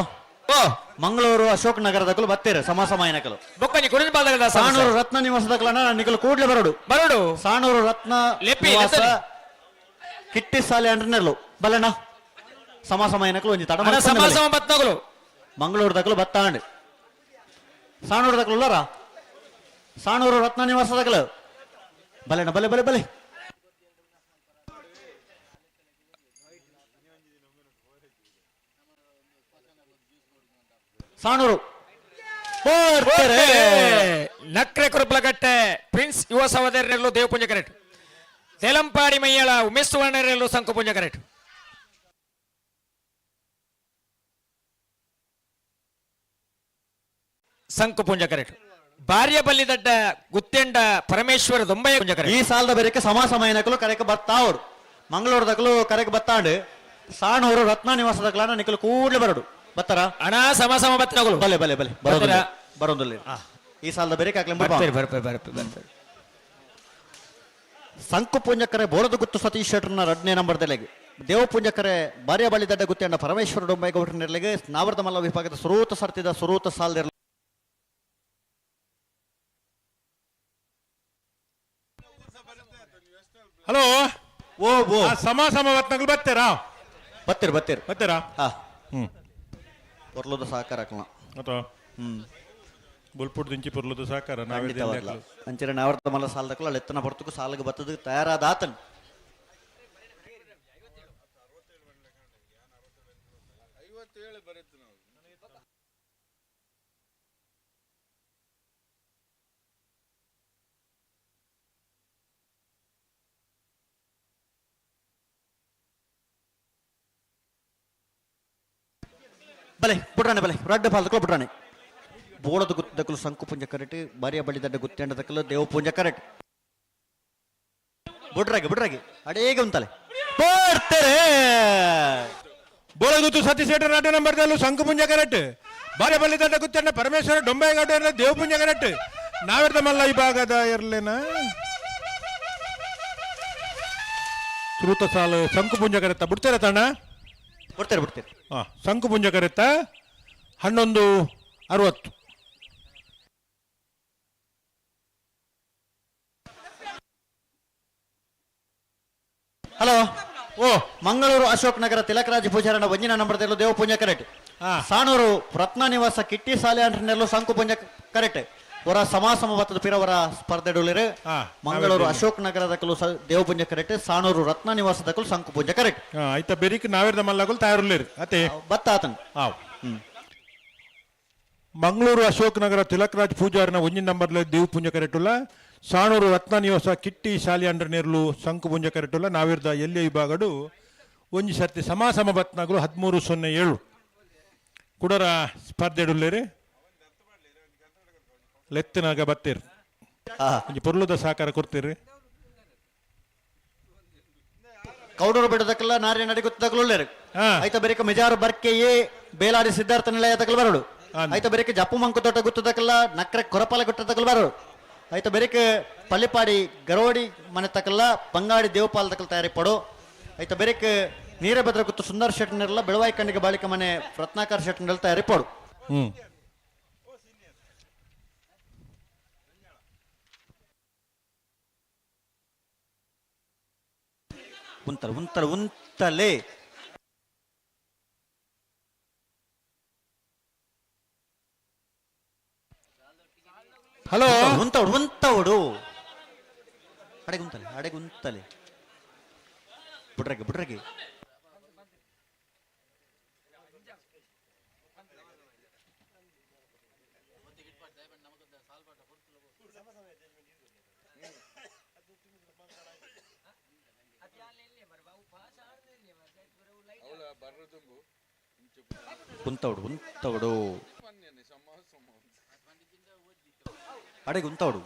Speaker 9: ಮಂಗಳೂರು ಅಶೋಕ್ ನಗರದಕಲು ಬತ್ತೀರಿ ಸಮ ಸಮಾಯನಕಲು
Speaker 13: ಬೊಕ್ಕನಿ ಕುಡಿದ ಬಾದಗದ
Speaker 9: ಸಾಣೂರು ರತ್ನ ನಿವಾಸದಕಲಣ್ಣ ನಿಕಲು ಕೂಡ್ಲೆ ಬರೋಡು
Speaker 13: ಬರೋಡು
Speaker 9: ಸಾಣೂರು ರತ್ನ
Speaker 13: ಲೆಪ್ಪಿ,
Speaker 9: ನಿವಾಸ
Speaker 13: ಲೆತ್ತನೆ.
Speaker 9: ಕಿಟ್ಟಿ ಸಾಲೆ ಅಂಡ್ರನೆರ್ಲು ಬಲಣ್ಣ ಸಮ ಸಮಾಯನಕಲು ಒಂಜಿ ತಡ
Speaker 13: ಅಣ್ಣ,
Speaker 9: ಮಲ್ಪಂದೆ
Speaker 13: ಸಮ
Speaker 9: ಬಲೆ.
Speaker 13: ಸಮ ಬತ್ನಗಲು
Speaker 9: ಮಂಗಳೂರು ದಕಲು ಬತ್ತಾಂಡ್ ಸಾಣೂರು ದಕಲು ಉಳ್ಳಾರ ಸಾಣೂರು ರತ್ನ ನಿವಾಸದಕಲು ಬಲೆಣ್ಣ ಬಲೆ ಬಲೆ ಬಲೆ. ಸಾಣೂರು ಬರ್ತಾರೆ.
Speaker 13: ನಕ್ರೆ ಕುರುಪ್ಲಗಟ್ಟೆ ಪ್ರಿನ್ಸ್ ಯುವ ಸಹೋದರರೆಲ್ಲೂ ದೇವಪೂಂಜ ಕರೆಕ್ಟ್ ತೆಲಂಪಾಡಿ ಮೈಯಾಳ ಉಮೇಶ್ ಸುವರ್ಣರೆಲ್ಲೂ ಸಂಕುಪುಂಜ ಕರೆಕ್ಟ್ ಸಂಕುಪುಂಜ ಕರೆಕ್ಟ್ ಭಾರ್ಯ ಬಲ್ಲಿದಡ್ಡ ಗುತ್ತೆಂಡ ಪರಮೇಶ್ವರ ದೊಂಬಯ್ಯ ಪುಂಜ
Speaker 9: ಈ
Speaker 13: ಕರೆಕ್ಟ್
Speaker 9: ಸಾಲದ ಬೇರೆಕ್ಕೆ ಸಮ ಸಮಯನಕಲು ಕರೆಕ ಬರ್ತಾವ್ರು ಮಂಗಳೂರು ದಕಲು ಕರೆಕ ಬತ್ತಾಂಡ್ ಸಾಣೂರು ರತ್ನ ನಿವಾಸದ ಕ್ಲಾನ ನಿಕಲು ಕೂಡಲೇ ಬರಡು ಬತ್ತಾರ
Speaker 13: ಅಣ್ಣ ಸಮ ಸಮ ಬತ್ತಿನಗಳು
Speaker 9: ಬಲೆ ಬಲೆ ಬಲೆ ಬರೋದಿಲ್ಲ ಬರೋದಿಲ್ಲ ಈ ಸಾಲದ ಬೇರೆ ಹಾಕ್ಲಿ
Speaker 13: ಬರ್ತೀರಿ ಬರ್ತೀರಿ ಬರ್ತೀರಿ ಬರ್ತೀರಿ.
Speaker 9: ಸಂಕು ಪುಂಜಕರೆ ಬೋಳದ ಗುತ್ತು ಸತೀಶ್ ಶೆಟ್ಟರ್ನ ಎರಡನೇ ನಂಬರ್ ದೆಲೆಗೆ ದೇವಪುಂಜಕರೆ ಬಾರ್ಯ ಬಳಿ ದಡ್ಡ ಗುತ್ತಿಯಣ್ಣ ಪರಮೇಶ್ವರ ಡೊಂಬೈಗೌಡರ ನೆರಳಿಗೆ ನಾವರದ ಮಲ್ಲ ವಿಭಾಗದ ಸುರೂತ ಸರ್ತಿದ ಸುರೂತ ಸಾಲದ
Speaker 18: ಹಲೋ
Speaker 9: ಓ ಓ
Speaker 18: ಸಮ ಸಮ ಬತ್ನಗಳು ಬತ್ತೀರಾ
Speaker 9: ಬತ್ತೀರಿ ಬತ್ತೀರಿ
Speaker 18: ಬತ್ತೀರಾ
Speaker 9: ಹಾ
Speaker 18: ಹ್ಮ್
Speaker 9: ಪೊರ್ಲದ ಸಹಕಾರ ಹಾಕಲ
Speaker 18: ಅಥವಾ
Speaker 9: ಹ್ಮ್
Speaker 18: ಬುಲ್ಪುಡ್ ದಿಂಚಿ ಪೊರ್ಲದ ಸಹಕಾರ
Speaker 9: ಖಂಡಿತವಾಗ್ಲ ಅಂಚಿನ ನಾವರದ ಮಲ್ಲ ಸಾಲದಕ್ಕಲ್ಲ ಲೆತ್ತನ ಬರ್ತಕ್ಕೂ ಸಾಲಗೆ ಬತ್ತದ ತಯಾರಾದ ಆತನ್ ಬಲೆ ಬುಡ್ರಾಣೆ ಬಲೆ ರಡ್ಡ ಪಾಲ್ದಕ್ಕಲು ಬುಡ್ರಾಣೆ ಬೋಳದ ಗುತ್ತದಕ್ಕಲು ಸಂಕು ಪುಂಜ ಕರೆಟ್ ಬಾರಿಯ ಬಳಿ ದಡ್ಡ ಗುತ್ತೆಂಡದಕ್ಕಲು ದೇವ ಪುಂಜ ಕರೆಟ್ ಬುಡ್ರಾಗಿ ಬುಡ್ರಾಗಿ ಅಡೇಗೆ ಉಂತಲೆ ಬರ್ತಾರೆ
Speaker 18: ಬೋಳಗುತ್ತು ಸತೀಶ್ ಶೆಟ್ಟರ್ ನಾಟ್ಯ ನಂಬರ್ ದಲ್ಲೂ ಸಂಕು ಪುಂಜ ಕರೆಕ್ಟ್ ಬಾರೆ ಬಲ್ಲಿ ದಡ್ಡ ಗುತ್ತಣ್ಣ ಪರಮೇಶ್ವರ ಡೊಂಬೈಗೌಡ ದೇವಪುಂಜ ಕರೆಕ್ಟ್ ನಾವೆರ್ದ ಮಲ್ಲ ಈ ಭಾಗದ ಇರ್ಲೇನ ಶ್ರುತ ಸಾಲು ಸಂಕು ಪುಂಜ ಕರೆತ್ತ ಬಿಡ್ತೀರಾ ತಣ್ಣ
Speaker 9: ಬಿಡ್ತಾರೆ ಬಿಡ್ತೀರಿ
Speaker 18: ಹಾ ಸಂಕು ಪುಂಜ ಕರೆತ್ತ 11:60.
Speaker 9: ಹಲೋ ಓ ಮಂಗಳೂರು ಅಶೋಕ್ ನಗರ ತಿಲಕರಾಜ್ ಪೂಜಾರನ ಒಂಜಿನ ನಂಬರ್ ದೇವ ಪೂಂಜ ಕರೆಕ್ಟ್ ಸಾಣೂರು ರತ್ನ ನಿವಾಸ ಕಿಟ್ಟಿ ಸಾಲೆ ಅಂಟ್ರನೆಲ್ಲೂ ಸಂಕು ಪುಂಜ ಕರೆಕ್ಟ್ ವರ ಸಮಾಸಮ ಬತ್ತದ ಪಿರವರ ಸ್ಪರ್ಧೆ ಡೊಲಿರು ಮಂಗಳೂರು ಅಶೋಕ್ ನಗರದ ಕಲು ದೇವಪುಂಜ ಕರೆಕ್ಟ್ ಸಾಣೂರು ರತ್ನ ನಿವಾಸದ ಕಲು ಸಂಕು ಪುಂಜ ಕರೆಕ್ಟ್
Speaker 18: ಆಯ್ತಾ ಬೆರಿಕ್ ನಾವೇರ್ದ ಮಲ್ಲಗಳು ತಯಾರುಲ್ಲೇರು ಅತೆ
Speaker 9: ಬತ್ತ ಆತನ್
Speaker 18: ಮಂಗಳೂರು ಅಶೋಕ್ ನಗರ ತಿಲಕರಾಜ್ ಪೂಜಾರಿನ ಒಂಜಿನ ನಂಬರ್ ದೇವ್ ಪುಂಜ ಕರೆಟುಲ್ಲ ಸಾಣೂರು ರತ್ನ ನಿವಾಸ ಕಿಟ್ಟಿ ಶಾಲಿ ಅಂಡ್ರ ನೇರ್ಲು ಸಂಕು ಪುಂಜ ಕರೆಟುಲ್ಲ ನಾವಿರ್ದ ಎಲ್ಲಿ ವಿಭಾಗಡು ಒಂಜಿ ಸರ್ತಿ ಸಮಾಸಮ ಬತ್ನಾಗಲು 13:07 ಕುಡರ ಸ್ಪರ್ಧೆ ಲೆತ್ತನಾಗ ಬತ್ತೀರ್ ಒಂಜಿ ಪೊರ್ಲುದ ಸಹಕಾರ ಕೊಡ್ತೀರಿ.
Speaker 9: ಕೌಡೂರು ಬಿಡದಕ್ಕೆಲ್ಲ ನಾರಿ ನಡಿಗುತ್ತದಕ್ಕಲು ಆಯ್ತಾ ಬೇರೆ ಮಿಜಾರು ಬರ್ಕೆಯೇ ಬೇಲಾಡಿ ಸಿದ್ಧಾರ್ಥ ನಿಲಯದಕ್ಕಲು ಬರಡು ಆಯ್ತಾ ಬೇರೆ ಜಪ್ಪು ಮಂಕು ತೋಟ ಗುತ್ತದಕ್ಕೆಲ್ಲ ನಕ್ರೆ ಕೊರಪಾಲ ಗುಟ್ಟದಕ್ಕಲು ಬರಡು ಆಯ್ತಾ ಬೇರೆ ಪಲ್ಲಿಪಾಡಿ ಗರೋಡಿ ಮನೆ ತಕಲ್ಲ ಬಂಗಾಡಿ ದೇವಪಾಲ ತಕಲ್ ತಯಾರಿ ಪಡು ಆಯ್ತಾ ಬೇರೆ ನೀರಭದ್ರ ಗುತ್ತು ಸುಂದರ್ ಶೆಟ್ಟನೆಲ್ಲ ಬೆಳವಾಯಿ ಕಣ್ಣಿಗೆ ಬಾಳಿಕ ಮನೆ ರತ್ನಾಕರ್ ಶೆಟ್ಟನೆಲ್ಲ ತಯಾರಿ ಪಡು. ಉಂತಲೆ ಉಂತಲೆ ಉಂತಲೆ
Speaker 18: ಹಲೋ
Speaker 9: ಉಂತವಡು ಉಂತವಡು ಅಡೆಗುಂತಲೆ ಅಡೆಗುಂತಲೆ ಬುಡ್ರಗೆ ಬುಡ್ರಗೆ ಉಂತವಡು ಉಂತವಡು ಅಡೆಗೆ ಉಂತವಡು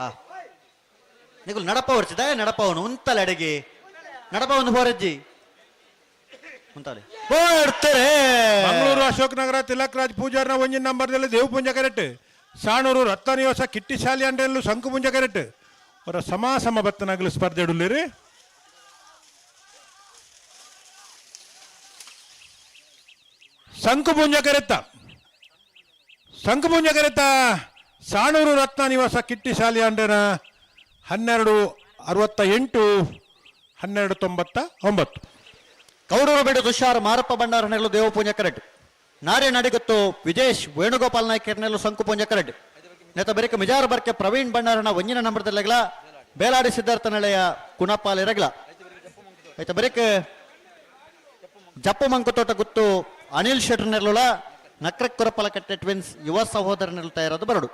Speaker 9: ಹಾ ನಿಗುಲ್ ನಡಪ ಹೊರ್ಚಿದ ನಡಪವನು ಉಂತಲೆ ಅಡೆಗೆ ನಡಪವನು ಹೋರಜ್ಜಿ ಉಂತಲೆ
Speaker 18: ಬರ್ತಾರೆ ಮಂಗಳೂರು ಅಶೋಕ್ ನಗರ ತಿಲಕ್ ರಾಜ್ ಪೂಜಾರ್ನ ಒಂಜಿನ ನಂಬರ್ದಲ್ಲಿ ದೇವಪುಂಜ ಕರೆಕ್ಟ್ ಸಾಣೂರು ರತ್ನ ನಿವಾಸ ಕಿಟ್ಟಿ ಶಾಲಿ ಅಂಡೆಲ್ಲೂ ಸಂಕು ಪುಂಜ ಕರೆಕ್ಟ್ ಅವರ ಸಮಾಸಮ ಬತ್ತನಾಗಲು ಸ್ಪರ್ಧೆ ಇಡಲಿರಿ. ಸಂಕುಪುಂಜ ಕರೆತ್ತ ಸಂಕುಪುಂಜ ಕರೆತ್ತ ಸಾಣೂರು ರತ್ನ ನಿವಾಸ ಕಿಟ್ಟಿ ಶಾಲಿ ಅಂಡೇನ 12:68 12:99.
Speaker 9: ಕೌಡೂರು ಬೇಡು ತುಷಾರ್ ಮಾರಪ್ಪ ಭಂಡಾರ ನೆರಳು ದೇವಪೂಂಜ ಕರೆಕ್ಟ್ ನಾರೇ ನಡಿಗತ್ತು ವಿಜೇಶ್ ವೇಣುಗೋಪಾಲ್ ನಾಯ್ಕರ್ ನೆರಳು ಸಂಕುಪೂಂಜ ಕರೆಕ್ಟ್ ನೇತ ಬೆರಿಕ ಮಿಜಾರ್ ಬರ್ಕೆ ಪ್ರವೀಣ್ ಭಂಡಾರನ ಒಂಜಿನ ನಂಬರ್ದಲ್ಲೆಗ್ಲ ಬೇಲಾಡಿ ಸಿದ್ಧಾರ್ಥ ನೆಲೆಯ ಕುಣಪಾಲ್ ಎರಗ್ಲ ಆಯ್ತಾ ಬೆರಿಕ ಜಪ್ಪು ಮಂಕುತೋಟ ಗುತ್ತು ಅನಿಲ್ ಶೆಟ್ಟರ್ ನೆರಳುಳ ನಕ್ರಕ್ ಕೊರಪಲಕಟ್ಟೆ ಟ್ವಿನ್ಸ್ ಯುವ ಸಹೋದರ ನೆರಳು ತಯಾರಾದ ಬರಡು.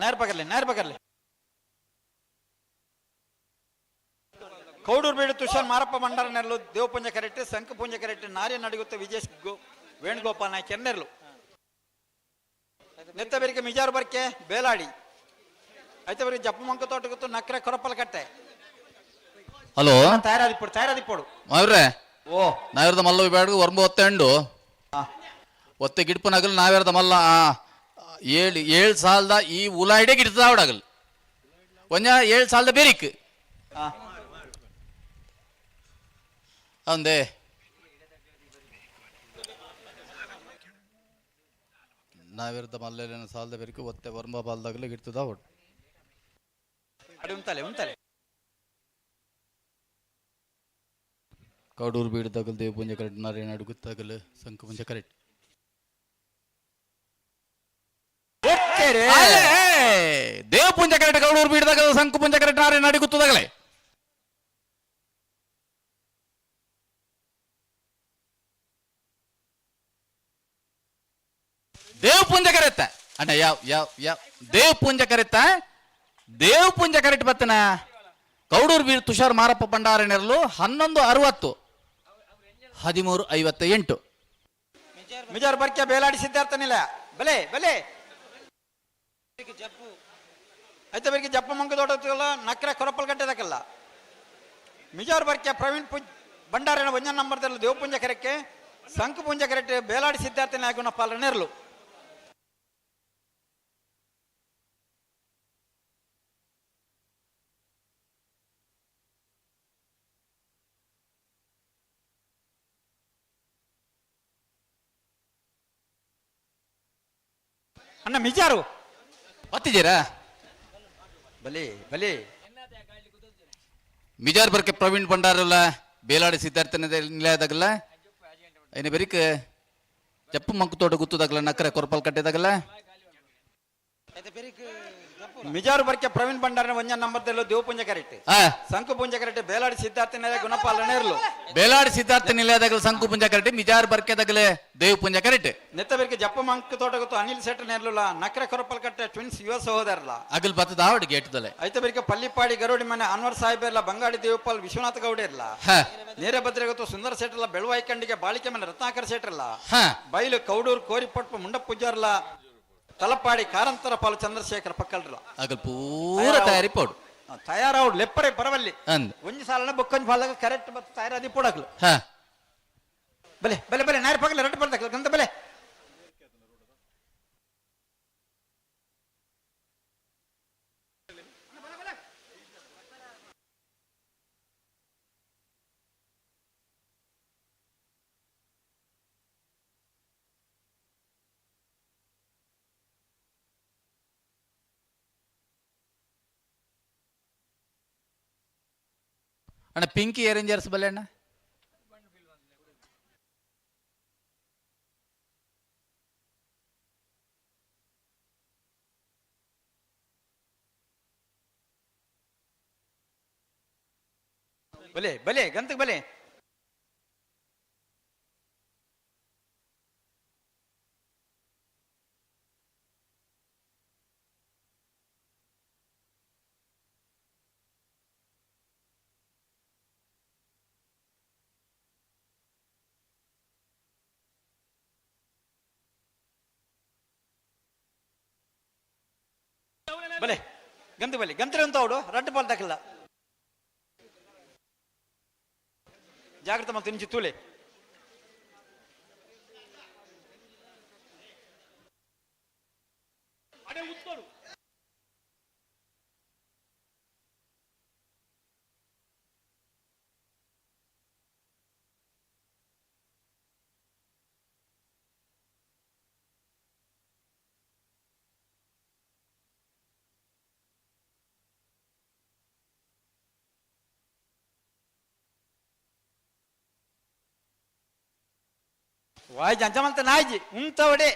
Speaker 16: ನೇರ ಪಕಡ್ಲಿ ನೇರ ಪಕಡ್ಲಿ.
Speaker 20: ಕೌಡೂರು ಬೀಡು ತುಷಾರ್ ಮಾರಪ್ಪ ಭಂಡಾರ ನೆರಳು ದೇವಪುಂಜ ಕರೆಕ್ಟ್ ಶಂಖಪುಂಜ ಕರೆಕ್ಟ್ ನಾರ್ಯ ನಡುಗುತ್ತ ವಿಜೇಶ್ ವೇಣುಗೋಪಾಲ್ ನಾಯ್ಕ ನೆರಳು. ನೆತ್ತ ಬೇರಿಕೆ ಮಿಜಾರು ಬರ್ಕೆ ಬೇಲಾಡಿ ಐತೆ ಬರಿಗೆ ಜಪ್ಪು ಮಂಕ ತೋಟಗುತ್ತು ನಕ್ರೆ ಕೊರಪಲ್ ಕಟ್ಟೆ.
Speaker 16: ಹಲೋ
Speaker 20: ತಯಾರಾದಿಪ್ಪಡು ತಯಾರಾದಿಪ್ಪಡು
Speaker 16: ಅವ್ರೆ
Speaker 20: ಓ
Speaker 16: ನಾವಿರದ ಮಲ್ಲ ವಿಭಾಗ ಒರ್ಂಬ ಒತ್ತೆ ಉಂಡು ಒತ್ತೆ ಗಿಡ್ಪನಗಲ್ ನಾವಿರದ ಮಲ್ಲ ಏಳು ಏಳು ಸಾಲದ ಈ ಉಲಾಯಿಡೆ ಗಿಡ್ತದ ಅವಡಗಲ್ ಒಂಜ ಏಳು ಸಾಲದ ಬೇರಿಕ್ ಅಂದೆ ನಾವಿರದ ಮಲ್ಲೇನ ಸಾಲದ ಬೇರಿಕ್ ಒತ್ತೆ ಒರ್ಂಬ ಬಾಲ್ದಾಗಲೇ ಗಿಡ್ತದ ಅವಡು
Speaker 20: ಅಡಿ ಉಂತಲೆ ಉಂತಲೆ.
Speaker 16: ಕಡೂರು ಬೀಡು ತಗಲ್ ದೇವಪುಂಜ ಕರೆಕ್ಟ್ ನಾರಾಯಣ ಅಡುಗು ತಗಲ್ ಸಂಕಪುಂಜ ಕರೆಕ್ಟ್. ದೇವಪುಂಜ ಕರೆಕ್ಟ್ ಕಡೂರು ಬೀಡು ತಗಲ್ ಸಂಕಪುಂಜ ಕರೆಕ್ಟ್ ನಾರಾಯಣ ಅಡುಗು ತಗಲೆ. ದೇವಪುಂಜ ಕರೆಕ್ಟ್ ಅಣ್ಣ ಯಾವ ಯಾವ ಯಾವ ದೇವಪುಂಜ ಕರೆಕ್ಟ ದೇವಪುಂಜ ಕರೆಕ್ಟ್ ಬತ್ತನ ಕೌಡೂರು ಬೀರ್ ತುಷಾರ್ ಮಾರಪ್ಪ ಭಂಡಾರ ನೆರಳು 11:60 13:58.
Speaker 20: ಮಿಜಾರ್ ಬರ್ಕೆ ಬೇಲಾಡಿ ಸಿದ್ಧಾರ್ಥನಿಲ್ಲ ಬಲೆ ಬಲೆ ಐತೆ ಬೆಳಿಗ್ಗೆ ಜಪ್ಪ ಮಂಕ ದೊಡ್ಡ ನಕ್ರೆ ಕೊರಪಲ್ ಗಟ್ಟೆದಕ್ಕಲ್ಲ. ಮಿಜಾರ್ ಬರ್ಕೆ ಪ್ರವೀಣ್ ಪುಜ್ ಭಂಡಾರನ ಒಂಜ ನಂಬರ್ದಲ್ಲಿ ದೇವಪುಂಜ ಕರೆಕ್ಕೆ ಶಂಕು ಪುಂಜ ಕರೆಕ್ಟ್ ಬೇಲಾಡಿ ಸಿದ್ಧಾರ್ಥ ನಾಯಕನ ಪಾಲ ನೆರಳು. ಅಣ್ಣ ಮಿಜಾರು
Speaker 16: ಬತ್ತಿದ್ದೀರಾ?
Speaker 20: ಬಲಿ ಬಲಿ
Speaker 16: ಮಿಜಾರ್ ಬರ್ಕೆ ಪ್ರವೀಣ್ ಭಂಡಾರಲ್ಲ ಬೇಲಾಡಿ ಸಿದ್ಧಾರ್ಥ ನಿಲಯದಾಗಲ್ಲ ಐನ ಬೆರಿಕ್ ಜಪ್ಪು ಮಂಕು ತೋಟ ಗುತ್ತದಾಗಲ್ಲ ನಕ್ಕರೆ ಕೊರಪಲ್ ಕಟ್ಟೆದಾಗಲ್ಲ.
Speaker 20: ಮಿಜಾರು ಬರ್ಕೆ ಪ್ರವೀಣ್ ಭಂಡಾರನ ಒಂಜ ನಂಬರ್ದಲ್ಲೂ ದೇವಪುಂಜ ಕರೆಕ್ಟ್ ಶಂಕು ಪುಂಜ ಕರೆಕ್ಟ್ ಬೇಲಾಡಿ ಸಿದ್ಧಾರ್ಥ ನಿಲಯ ಗುಣಪಾಲ ನೆರಳು.
Speaker 16: ಬೇಲಾಡಿ ಸಿದ್ಧಾರ್ಥ ನಿಲಯದಾಗಲ ಶಂಕು ಪುಂಜ ಕರೆಕ್ಟ್ ಮಿಜಾರ್ ಬರ್ಕೆದಾಗಲೇ ದೇವಪುಂಜ ಕರೆಕ್ಟ್.
Speaker 20: ನೆತ್ತ ಬೆರಿಕೆ ಜಪ್ಪ ಮಂಕು ತೋಟ ಗೊತ್ತು ಅನಿಲ್ ಶೆಟ್ಟರ್ ನೆರಳುಲ ನಕ್ರೆ ಕೊರಪಲ್ ಕಟ್ಟೆ ಟ್ವಿನ್ಸ್ ಯುವ ಸಹೋದರಲ
Speaker 16: ಅಗಲ್ ಬತ್ತದ ಆವಡ್ ಗೇಟ್ದಲೆ.
Speaker 20: ಐತ ಬೆರಿಕೆ ಪಲ್ಲಿಪಾಡಿ ಗರುಡಿ ಮನೆ ಅನ್ವರ್ ಸಾಹೇಬ್ ಇರ್ಲ ಬಂಗಾಡಿ ದೇವಪಾಲ್ ವಿಶ್ವನಾಥ ಗೌಡ ಇರ್ಲ ನೇರಭದ್ರ ಗೊತ್ತು ಸುಂದರ ಶೆಟ್ಟರ್ಲ ಬೆಳವಾಯಿ ಕಂಡಿಗೆ ಬಾಳಿಕೆ ಮನೆ ರತ್ನಾಕರ್ ಶೆಟ್ಟರ್ಲ ಬೈಲು ಕೌಡೂರು ಕೋರಿಪಟ್ಪ ಮುಂಡ ಪೂಜಾರ್ಲ ತಲಪಾಡಿ ಕಾರಂತರ ಪಾಲು ಚಂದ್ರಶೇಖರ ಪಕ್ಕಲ್ರಲ್ಲ
Speaker 16: ಅಗಲ್ ಪೂರ ತಯಾರಿ ಪೋಡು
Speaker 20: ತಯಾರಾವ್ ಲೆಪ್ಪರೆ ಪರವಲ್ಲಿ
Speaker 16: ಅಂದ್
Speaker 20: ಒಂಜಿ ಸಾಲನ ಬೊಕ್ಕೊಂಜಿ ಫಾಲಾಗ ಕರೆಕ್ಟ್ ಬತ್ತ ತಯಾರಾದಿ ಪೋಡಕ್ಲು ಬಲೆ ಬಲೆ ಬಲೆ ನಾರಿ ಪಗಲ ರಟ್ಟು ಬರ್ದಕ್ಲು ಗಂತ ಬಲೆ
Speaker 16: ಅಣ್ಣ ಪಿಂಕಿ ಏರಿಂಜರ್ಸ್ ಬಲೆ ಅಣ್ಣ
Speaker 20: ಬಲೆ ಬಲೆ ಗಂತಕ್ಕೆ ಬಲೆ ಬಲೆ ಗಂತು ಬಲೆ ಗಂತ್ರ ಅಂತ ಅವಡು ರಡ್ಡು ಬಾಲ್ ತಕಲ್ಲ ಜಾಗ್ರತೆ ಮತ್ತು ನಿಂಚಿ ತೂಲೆ ವಾಯ್ಜಿ ಅಂಚಮಂತ ನಾಯ್ಜಿ ಉಂತವಡೆ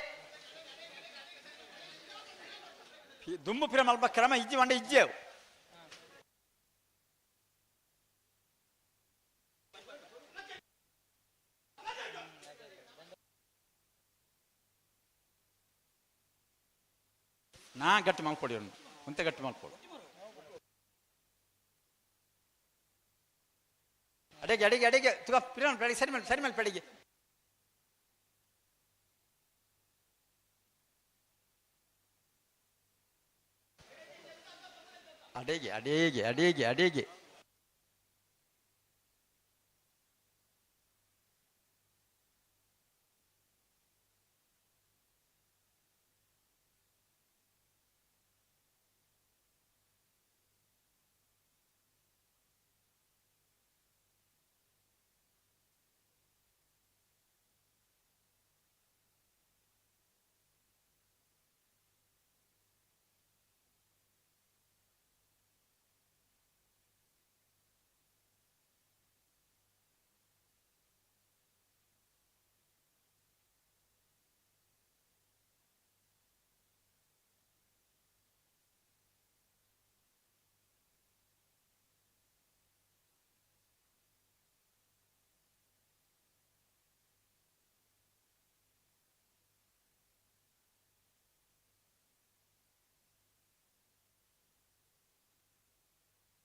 Speaker 20: ದುಂಬು ಪಿರ ಮಲ್ಪ ಕ್ರಮ ಇಜ್ಜಿ వంಡ ಇಜ್ಜೇವು. ನಾ ಗಟ್ಟಿ ಮಲ್ಕೊಡಿ ಉಂಟು ಮುಂತೆ ಗಟ್ಟಿ ಮಲ್ಕೊಡು. ಅಡಿಗೆ ಅಡಿಗೆ ಅಡಿಗೆ ತುಗ ಪಿರೋನ್ ಬೆಳಿಗ್ಗೆ ಸರಿ ಮೇಲೆ ಸರಿ ಮೇಲೆ ಬೆಳಿಗ್ಗೆ. ಅಡಿಗೆ ಅಡಿಗೆ ಅಡಿಗೆ ಅಡಿಗೆ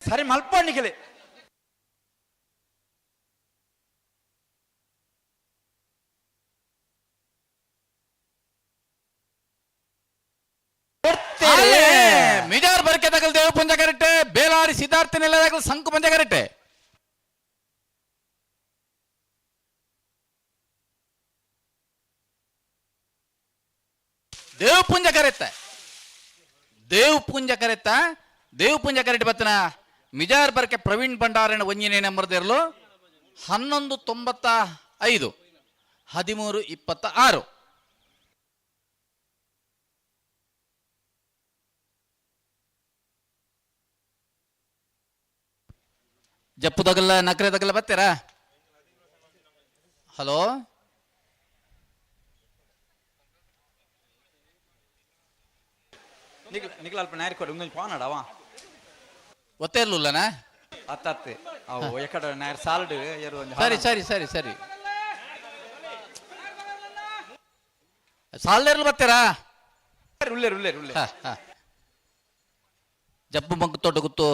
Speaker 20: ಸರಿ ಮಲ್ಪಣ್ಣಿಗೆಲೆ.
Speaker 16: ಮಿಜಾರ್ ಬರ್ಕೆ ತಗಲ್ ದೇವ ಪುಂಜ ಕರೆಕ್ಟ್, ಬೇಲಾರಿ ಸಿದ್ಧಾರ್ಥ ನೆಲದಾಗಲ್ ಸಂಕು ಪುಂಜ ಕರೆಕ್ಟ್. ದೇವ ಪುಂಜ ಕರೆತ್ತ, ದೇವ್ ಪುಂಜ ಕರೆತ್ತ, ದೇವ್ ಪುಂಜ ಕರೆಕ್ಟ್ ಬತ್ತನ ಮಿಜಾರ್ ಬರ್ಕೆ ಪ್ರವೀಣ್ ಭಂಡಾರನ ಒಂಜಿನೇ ನಂಬರ್ದಿರಲು 11.95 13.26. ಜಪ್ಪುದಗಲ್ಲ ನಕ್ರೆದಗಲ್ಲ ಬರ್ತೀರಾ? ಹಲೋ,
Speaker 20: ನಿಖಿಲ್ ನಿಖಿಲ್ ಅಲ್ಪ ನಾಯರ್ ಕೊಡು ಒಂದೊಂದು ಫೋನ್ ಅಡವಾ
Speaker 16: ಒತ್ತೇ ಇರ್ಲಿಲ್ಲನಾ?
Speaker 20: ಅತ್ತತ್ತೆ ಅವು ಎಕಡ ನಾಯರ್ ಸಾಲ್ಡ್ ಏರು ಒಂದು.
Speaker 16: ಸರಿ ಸರಿ ಸರಿ ಸರಿ, ಸಾಲ್ದೇರ್ಲು ಬರ್ತೀರಾ?
Speaker 20: ಉಳ್ಳೇರು ಉಳ್ಳೇರು ಉಳ್ಳೇರು.
Speaker 16: ಜಪ್ಪು ಮಂಕು ತೋಟ ಗುತ್ತು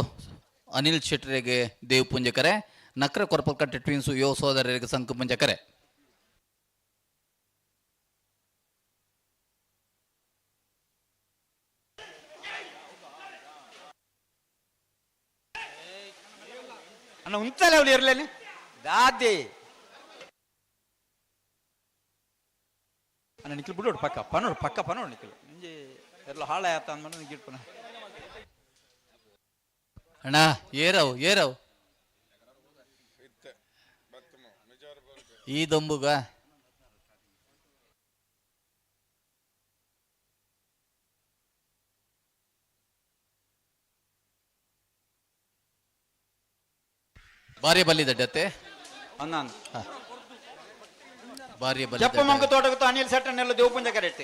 Speaker 16: ಅನಿಲ್ ಶೆಟ್ಟರಿಗೆ ದೇವ್ ಪುಂಜಕರೆ, ನಕ್ರ ಕೊರಪಲ್ಕಟ್ಟೆ ಟ್ವಿನ್ಸು ಯೋ ಸೋದರರಿಗೆ ಸಂಕು ಪುಂಜಕರೆ.
Speaker 20: ಅಣ್ಣ ಉಂತಲ್ಲ ಅವಳು ಇರಲೇನೆ ದಾದಿ ಅಣ್ಣ ನಿಖಿಲ್ ಬಿಡೋಡು ಪಕ್ಕ ಪನೋಡು ಪಕ್ಕ ಪನೋಡು ನಿಖಿಲ್ ನಿಂಜೆ ಎಲ್ಲ ಹಾಳಾಯತ್ತ ಅಂದ್ಮೇಲೆ ಗಿಟ್ಪನ.
Speaker 16: ಅಣ್ಣ ಏರವ್ ಏರವ್ ಈ ದೊಂಬುಗ ಭಾರಿ ಬಲ್ಲಿದಡ್ಡತ್ತೆ
Speaker 20: ಅಂದ
Speaker 16: ಭಾರಿ ಬಲ್ಲಿ.
Speaker 20: ಜಪ್ಪ ಮಂಗ ತೋಟಕ್ಕೆ ಅನಿಲ್ ಸೆಟ್ ನೆಲ್ಲು ದೇವ Punja correct,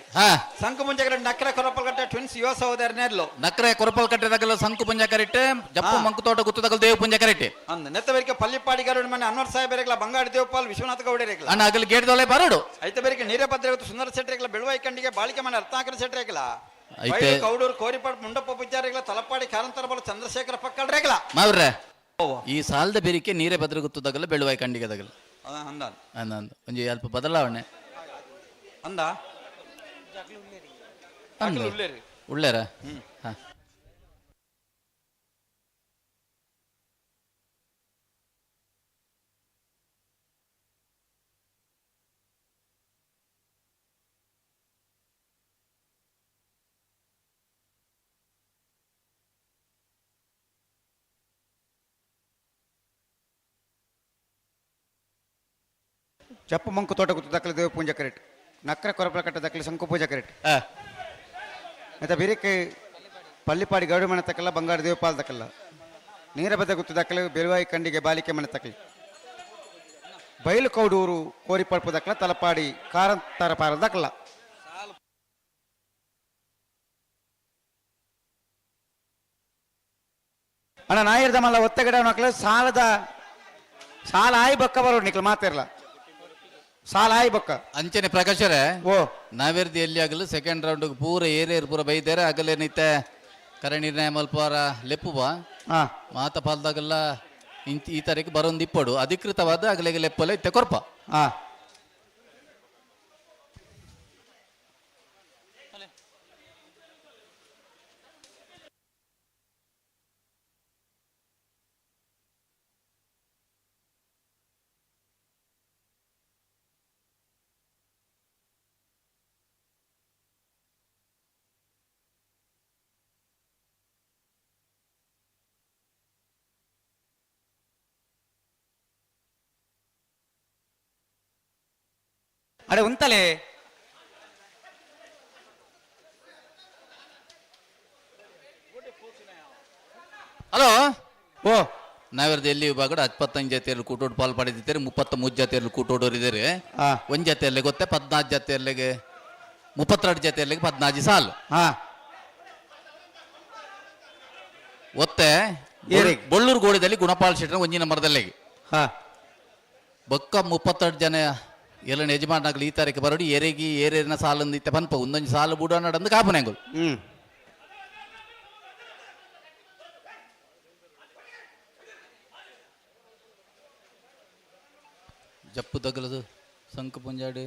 Speaker 20: ಸಂಕು Punja correct, ನಕ್ರ ಕೊರಪಲ್ಕಟ್ಟೆ twins ಯುವ ಸಹೋದರ ನೆಲ್ಲು
Speaker 16: ನಕ್ರೆ ಕೊರಪಲ್ಕಟ್ಟೆ ತಗಲ ಸಂಕು ಪುಂಜ ಕರೆಕ್ಟ್, ಜಪ್ಪ ಮಂಕು ತೋಟ ಗುತ್ತು ತಗಲ್ ದೇವ ಪುಂಜ ಕರೆಕ್ಟ್.
Speaker 20: ಅಂದ ನೆತ್ತವರಿಗೆ ಪಲ್ಲಿಪಾಡಿ ಗರುಡ ಮನೆ ಅನ್ವರ್ ಸಾಹೇಬರಿಗಲ ಬಂಗಾಡಿ ದೇವಪಾಲ್ ವಿಶ್ವನಾಥ ಗೌಡರಿಗಲ
Speaker 16: ಅಣ್ಣ ಅಗಲ್ ಗೇಟ್ ದೊಲೆ ಬರೋಡು.
Speaker 20: ಐತ ಬೇರಿಗೆ ನೀರಭದ್ರ ಸುಂದರ ಶೆಟ್ಟರಿಗಲ ಬೆಳುವಾಯಿ ಕಂಡಿಗೆ ಬಾಳಿಕೆ ಮನೆ ರತ್ನಾಕರ ಶೆಟ್ಟರಿಗಲ
Speaker 16: ಐತೆ
Speaker 20: ಕೌಡೂರು ಕೋರಿಪಾಡ್ ಮುಂಡಪ್ಪ ಪೂಜಾರಿಗಲ ತಲಪಾಡಿ ಕಾರಂತರ ಬಲ ಚಂದ್ರಶೇಖರ ಪಕ್ಕಳ್ರೇಗಲ.
Speaker 16: ಮಾವ್ರೆ ಈ ಸಾಲದ ಬೇರಿಕೆ ನೀರೇ ಭದ್ರ ಗುತ್ತದಾಗಲ್ಲ ಬೆಳುವಾಯಿ ಕಂಡಿಗೆ ತಗಲ
Speaker 20: ಅಂದ
Speaker 16: ಅಂದ ಒಂಜಿ ಅಲ್ಪ ಬದಲಾವಣೆ
Speaker 20: ಅಂದ
Speaker 16: ಉಳ್ಳೇರ.
Speaker 17: ಜಪ್ಪು ಮಂಕು ತೋಟ ಗುತ್ತು ದಕ್ಕಲು ದೇವ ಪೂಂಜ ಕರೆಕ್ಟ್, ನಕ್ರ ಕೊರಪಲ ಕಟ್ಟ ದಕ್ಕಲು ಶಂಕು ಪೂಜೆ ಕರೆಕ್ಟ್. ಮತ್ತೆ ಬಿರಿಕೆ ಪಲ್ಲಿಪಾಡಿ ಗೌಡಿ ಮನೆ ತಕ್ಕಲ್ಲ ಬಂಗಾರ ದೇವಪಾಲ್ ತಕ್ಕಲ್ಲ ನೀರಬದ್ದ ಗುತ್ತು ದಕ್ಕಲು ಬೆಳುವಾಯಿ ಕಂಡಿಗೆ ಬಾಲಿಕೆ ಮನೆ ತಕ್ಕಲಿ ಬೈಲು ಕೌಡೂರು ಕೋರಿಪಳ್ಪು ದಕ್ಕಲ ತಲಪಾಡಿ ಕಾರಂತರ ಪಾರ ದಕ್ಕಲ. ಅಣ್ಣ ನಾಯಿರ್ದ ಮಲ್ಲ ಒತ್ತಗಡ ಮಕ್ಕಳು ಸಾಲದ ಸಾಲ ಆಯಿ ಬಕ್ಕ ಬರೋಡು ನಿಕ್ಲು ಮಾತಿರಲ್ಲ ಸಾಲ ಆಯಿ ಬಕ್ಕ.
Speaker 16: ಅಂಚನೆ ಪ್ರಕಾಶರೇ
Speaker 17: ಓ
Speaker 16: ನಾವೇರ್ದಿ ಎಲ್ಲಿ ಆಗಲು ಸೆಕೆಂಡ್ ರೌಂಡ್ ಪೂರ ಏರೇರು ಪೂರ ಬೈದೇರೆ ಆಗಲೇನೈತೆ ಕರೆ ನಿರ್ಣಯ ಮಲ್ಪವಾರ ಲೆಪ್ಪು ಬಾ ಮಾತ ಪಾಲ್ದಾಗಲ್ಲ ಈ ತಾರೀಕು ಬರೋಂದು ಇಪ್ಪಡು ಅಧಿಕೃತವಾದ ಅಗಲೆಗೆ ಲೆಪ್ಪಲೆ ಇತ್ತೆ ಕೊರ್ಪ.
Speaker 17: ಅಡೆ ಉಂತಲೆ.
Speaker 16: ಹಲೋ, ಓ ನಾವಿರ್ದು ಎಲ್ಲಿ ವಿಭಾಗಡು 25 ಜಾತಿಯಲ್ಲಿ ಕೂಟೋಡು ಪಾಲು ಪಡೆದಿದ್ದಾರೆ, 33 ಜಾತಿಯಲ್ಲಿ ಕೂಟೋಡೋರು ಇದ್ದಾರೆ. ಒಂದು ಜಾತಿಯಲ್ಲಿ ಗೊತ್ತೆ 14 ಜಾತಿಯಲ್ಲಿಗೆ 32 ಜಾತಿಯಲ್ಲಿಗೆ 14 ಸಾಲು. ಒತ್ತೆ ಬೊಳ್ಳೂರು ಗೋಡಿದಲ್ಲಿ ಗುಣಪಾಲ್ ಶೆಟ್ಟರ್ ಒಂಜಿನ ನಂಬರ್ದಲ್ಲಿಗೆ ಬೊಕ್ಕ 32 ಜನ ಎಲ್ಲ ಯಜಮಾನಾಗಲಿ ಈ ತಾರೀಕು ಬರೋಡಿ ಏರೆಗಿ ಏರೇರಿನ ಸಾಲಂದು ಇತ್ತೆ ಪನ್ಪ ಒಂದೊಂದು ಸಾಲು ಬುಡ ನಡಂದು ಕಾಪನೆಂಗುಲ್. ಜಪ್ಪು ತಗಲದು ಸಂಕು ಪುಂಜಾಡು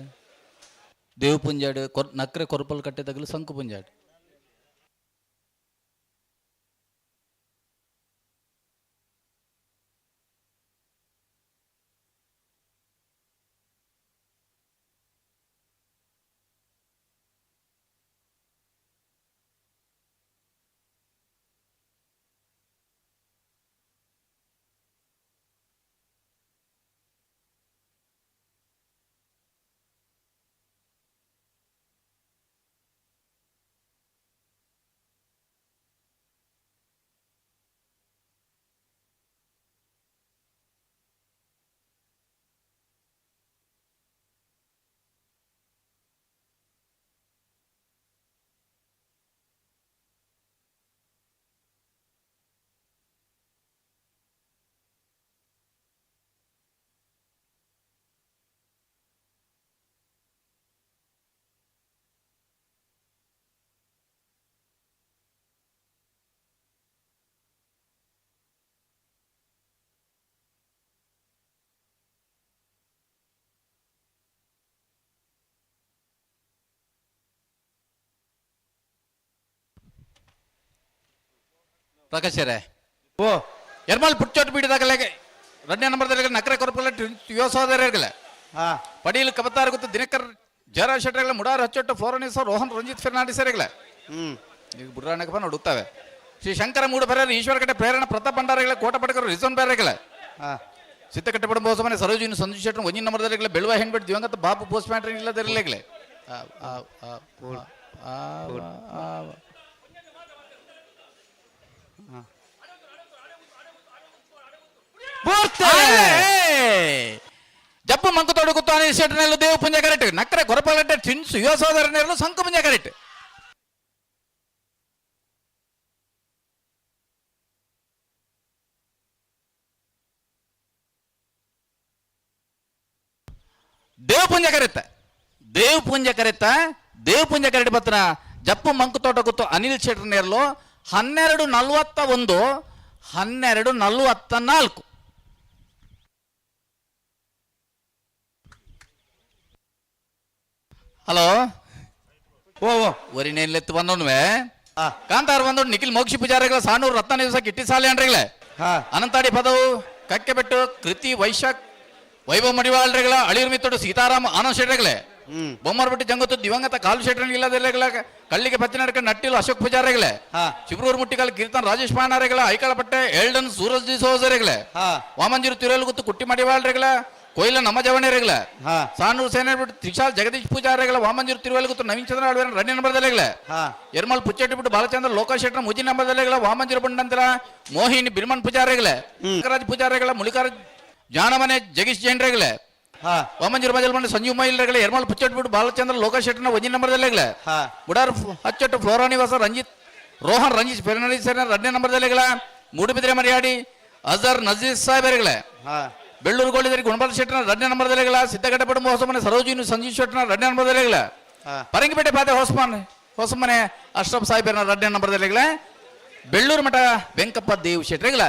Speaker 16: ದೇವು ಪುಂಜಾಡು ಕೊರ್ ನಕ್ರೆ ಕೊರಪಲ್ ಕಟ್ಟೆ ತಗಲು ಸಂಕು ಪುಂಜಾಡು. ಪ್ರಕಾಶರೇ
Speaker 17: ಓ
Speaker 16: ಎರ್ಮಾಲ್ ಪುಟ್ಟೋಟ್ ಬೀಡಿದಾಗಲೇ ಎರಡನೇ ನಂಬರ್ದಲ್ಲಿ ನಕರೆ ಕೊರಪಲ್ಲ ಯುವ ಸಹೋದರர்களே ಪಡೀಲ್ ಕಬತಾರ್ ಗೊತ್ತು ದಿನಕರ್ ಜಯರಾಜ್ ಶೆಟ್ಟರ್ಗಳ ಮುಡಾರ್ ಹಚ್ಚೊಟ್ಟು ಫ್ಲೋರನಿಸ್ ರೋಹನ್ ರಂಜಿತ್ ಫೆರ್ನಾಂಡಿಸ್ ಸರಿಗಳೇ. ಈಗ ಬುಡ್ರಾಣಕಪ್ಪ ನೋಡುತ್ತವೆ. ಶ್ರೀ ಶಂಕರ ಮೂಡುಬೆರರು ಈಶ್ವರ ಕಟ್ಟೆ ಪ್ರೇರಣ ಪ್ರತಾಪ್ ಭಂಡಾರಿಗಳ ಕೋಟ ಪಟಕರು ರಿಸೋನ್ ಬೇರೆಗಳೇ. ಸಿದ್ದಕಟ್ಟೆ ಬೋಸಮನೆ ಸರೋಜಿನಿ ಸಂಜು ಶೆಟ್ಟರ್ ಒಂಜಿನ ನಂಬರ್ದಲ್ಲಿ ಬೆಳುವ ಹೆಣ್ಬಿಟ್ಟು ದಿವಂಗತ ಬಾಬು ಪೋಸ್ಟ್ ಮ್ಯಾಟ್ರ್ ಇಲ್ಲದಿರಲಿಗಳೇ. ಜಪ್ಪು ಮಂಕುತೋಡು ಗುತ್ತು ಅನಿಲ್ ಶೆಟ್ಟರ್ನೆಲ್ಲ ದೇವು ಪುಂಜ ಕರೆಕ್ಟ್ ನಕ್ಕರೆ ಗೊರಪಗಟ್ಟೆ ಟ್ವಿನ್ಸ್ ಯುವ ಸಹೋದರನೆಲ್ಲ ಸಂಕು ಪುಂಜ ಕರೆಕ್ಟ್. ದೇವ್ ಪುಂಜ ಕರೆತ್ತ ದೇವ್ ಪುಂಜ ಕರೆತ್ತ ದೇವ್ ಪುಂಜ ಕರೆಟ್ ಬತ್ತನ ಜಪ್ಪು ಮಂಕುತೋಟ ಗುತ್ತು ಅನಿಲ್ ಶೆಟ್ಟರ್ ನೇರ್ಲು 12:41 12:44. ಹಲೋ
Speaker 17: ಓ ಓ
Speaker 16: ಒರಿನೇನ್ಲೆತ್ತು ಬಂದವನುವೆ ಕಾಂತಾರ ಬಂದವನು ನಿಖಿಲ್ ಮೋಕ್ಷಿ ಪೂಜಾರಿಗಳ ಸಾನೂರು ರತ್ನ ದಿವಸ ಕಿಟ್ಟಿ ಸಾಲೆ ಅಂಡ್ರಿಗಳೇ ಅನಂತಾಡಿ ಪದವು ಕಕ್ಕೆಬೆಟ್ಟು ಕೃತಿ ವೈಶಾಖ್ ವೈಭವ ಮಡಿವಾಳ್ರಿಗಳ ಅಳಿಯೂರು ಮಿತ್ತೋಡು ಸೀತಾರಾಮ ಆನಂದ್ ಶೆಟ್ಟರ್ಗಳೇ ಬೊಮ್ಮರ್ಬಿಟ್ಟು ಜಂಗತ್ತು ದಿವಂಗತ ಕಾಲು ಶೆಟ್ಟರ್ ಇಲ್ಲದಿರಗಳ ಕಳ್ಳಿಗೆ ಪತ್ತಿ ನಡಕ ನಟ್ಟಿಲು ಅಶೋಕ್ ಪೂಜಾರಿಗಳೇ ಶಿಬ್ರೂರು ಮುಟ್ಟಿಗಾಲ ಕೀರ್ತನ್ ರಾಜೇಶ್ ಪಾಣಾರಿಗಳ ಐಕಳಪಟ್ಟೆ ಎಲ್ಡನ್ ಸೂರಜ್ ಸೋಜರಿಗಳೇ ವಾಮಂಜೂರು ತಿರುವಲ್ಗುತ್ತು ಕುಟ್ಟಿ ಮಡಿವಾಳ್ರಿಗಳ ಕೊಯ್ಲ ನಮ್ಮ ಜವಣಿಯರಿಗಳ ಸಾನೂರು ಸೇನೆ ಬಿಟ್ಟು ತ್ರಿಶಾಲ್ ಜಗದೀಶ್ ಪೂಜಾರಿಗಳ ವಾಮಂಜೂರು ತಿರುವಲ್ಗುತ್ತು ನವೀನ್ ಚಂದ್ರ ಆಳ್ವೇರ ರಣ್ಯ ನಂಬರ್ದಲ್ಲಿಗಳೇ ಎರ್ಮಲ್ ಪುಚ್ಚೆಟ್ಟಿ ಬಿಟ್ಟು ಬಾಲಚಂದ್ರ ಲೋಕ ಶೆಟ್ಟರ್ ಮುಜಿ ನಂಬರ್ದಲ್ಲಿಗಳ ವಾಮಂಜೂರು ಬಂಡಂತರ ಮೋಹಿನಿ ಬಿರ್ಮನ್ ಪೂಜಾರಿಗಳೇ ರಾಜ್ ಪೂಜಾರಿಗಳ ಮುಳಿಕಾರ ಜಾನಮನೆ ಜಗೀಶ್ ಜೈನ್ರಿಗಳೇ ವಾಮಂಜೂರು ಮಜಲ್ ಮಂಡಿ ಸಂಜೀವ್ ಮೈಲ್ರಿಗಳೇ ಎರ್ಮಲ್ ಪುಚ್ಚೆಟ್ಟಿ ಬಿಟ್ಟು ಬಾಲಚಂದ್ರ ಲೋಕ ಶೆಟ್ಟರ್ನ ಒಂಜಿನ ನಂಬರ್ದಲ್ಲಿಗಳೇ ಬುಡಾರ್ ಹಚ್ಚಟ್ಟು ಫ್ಲೋರಾ ನಿವಾಸ ರಂಜಿತ್ ರೋಹನ್ ರಂಜಿತ್ ಫೆರ್ನಾಂಡಿಸ್ ರಡ್ನೇ ನಂಬರ್ದಲ್ಲಿಗಳ ಮೂಡುಬಿದ್ರೆ ಮರಿಯಾಡಿ ಅಜರ್ ನಜೀರ್ ಸಾಹೇಬರಿಗಳೇ ಬೆಳ್ಳೂರು ಗೋಳಿದರಿ ಗುಣಪಾಲ್ ಶೆಟ್ಟರ್ನ ರಡ್ನೇ ನಂಬರ್ದಲ್ಲಿಗಳ ಸಿದ್ದಗಡ್ಡೆ ಹೊಸಮನೆ ಸರೋಜಿನಿ ಸಂಜೀವ್ ಶೆಟ್ಟರ್ನ ರಡ್ನೇ ನಂಬರ್ದಲ್ಲಿಗಳ ಪರಂಗಿಪೇಟೆ ಪಾತೆ ಹೊಸಮನೆ ಹೊಸಮನೆ ಅಶ್ರಫ್ ಸಾಹೇಬರನ್ನ ರಡ್ನೇ ನಂಬರ್ದಲ್ಲಿಗಳ ಬೆಳ್ಳೂರು ಮಠ ವೆಂಕಪ್ಪ ದೇವ್ ಶೆಟ್ಟರಿಗಳ.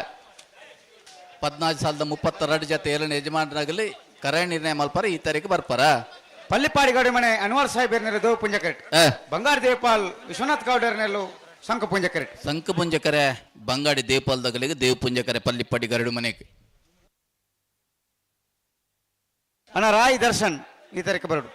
Speaker 16: 14 ಸಾಲದ 32 ಜತೆ ಏಳನೇ ಯಜಮಾನರಾಗಲಿ ಕರೆ ನಿರ್ಣಯ ಮಲ್ಪರ ಈ ತಾರೀಕು ಬರ್ಪಾರ.
Speaker 17: ಪಲ್ಲಿಪಾಡಿ ಗೌಡಿ ಮನೆ ಅನ್ವರ್ ಸಾಹೇಬ್ ದೇವ ಪುಂಜ ಕರೆಟ್, ಬಂಗಾರ ದೇವಪಾಲ್ ವಿಶ್ವನಾಥ್ ಗೌಡರ್ನೆಲ್ಲು ಶಂಖ ಪುಂಜ ಕರೆಟ್.
Speaker 16: ಶಂಖ ಪುಂಜ ಕರೆ ಬಂಗಾಡಿ ದೇವಪಾಲ್ ದಗಲಿಗೆ ದೇವ ಪುಂಜ ಕರೆ ಪಲ್ಲಿಪಾಡಿ ಗರಡು ಮನೆಗೆ.
Speaker 17: ಅಣ್ಣ ರಾಯ್ ದರ್ಶನ್ ಈ ತಾರೀಕು ಬರಡು.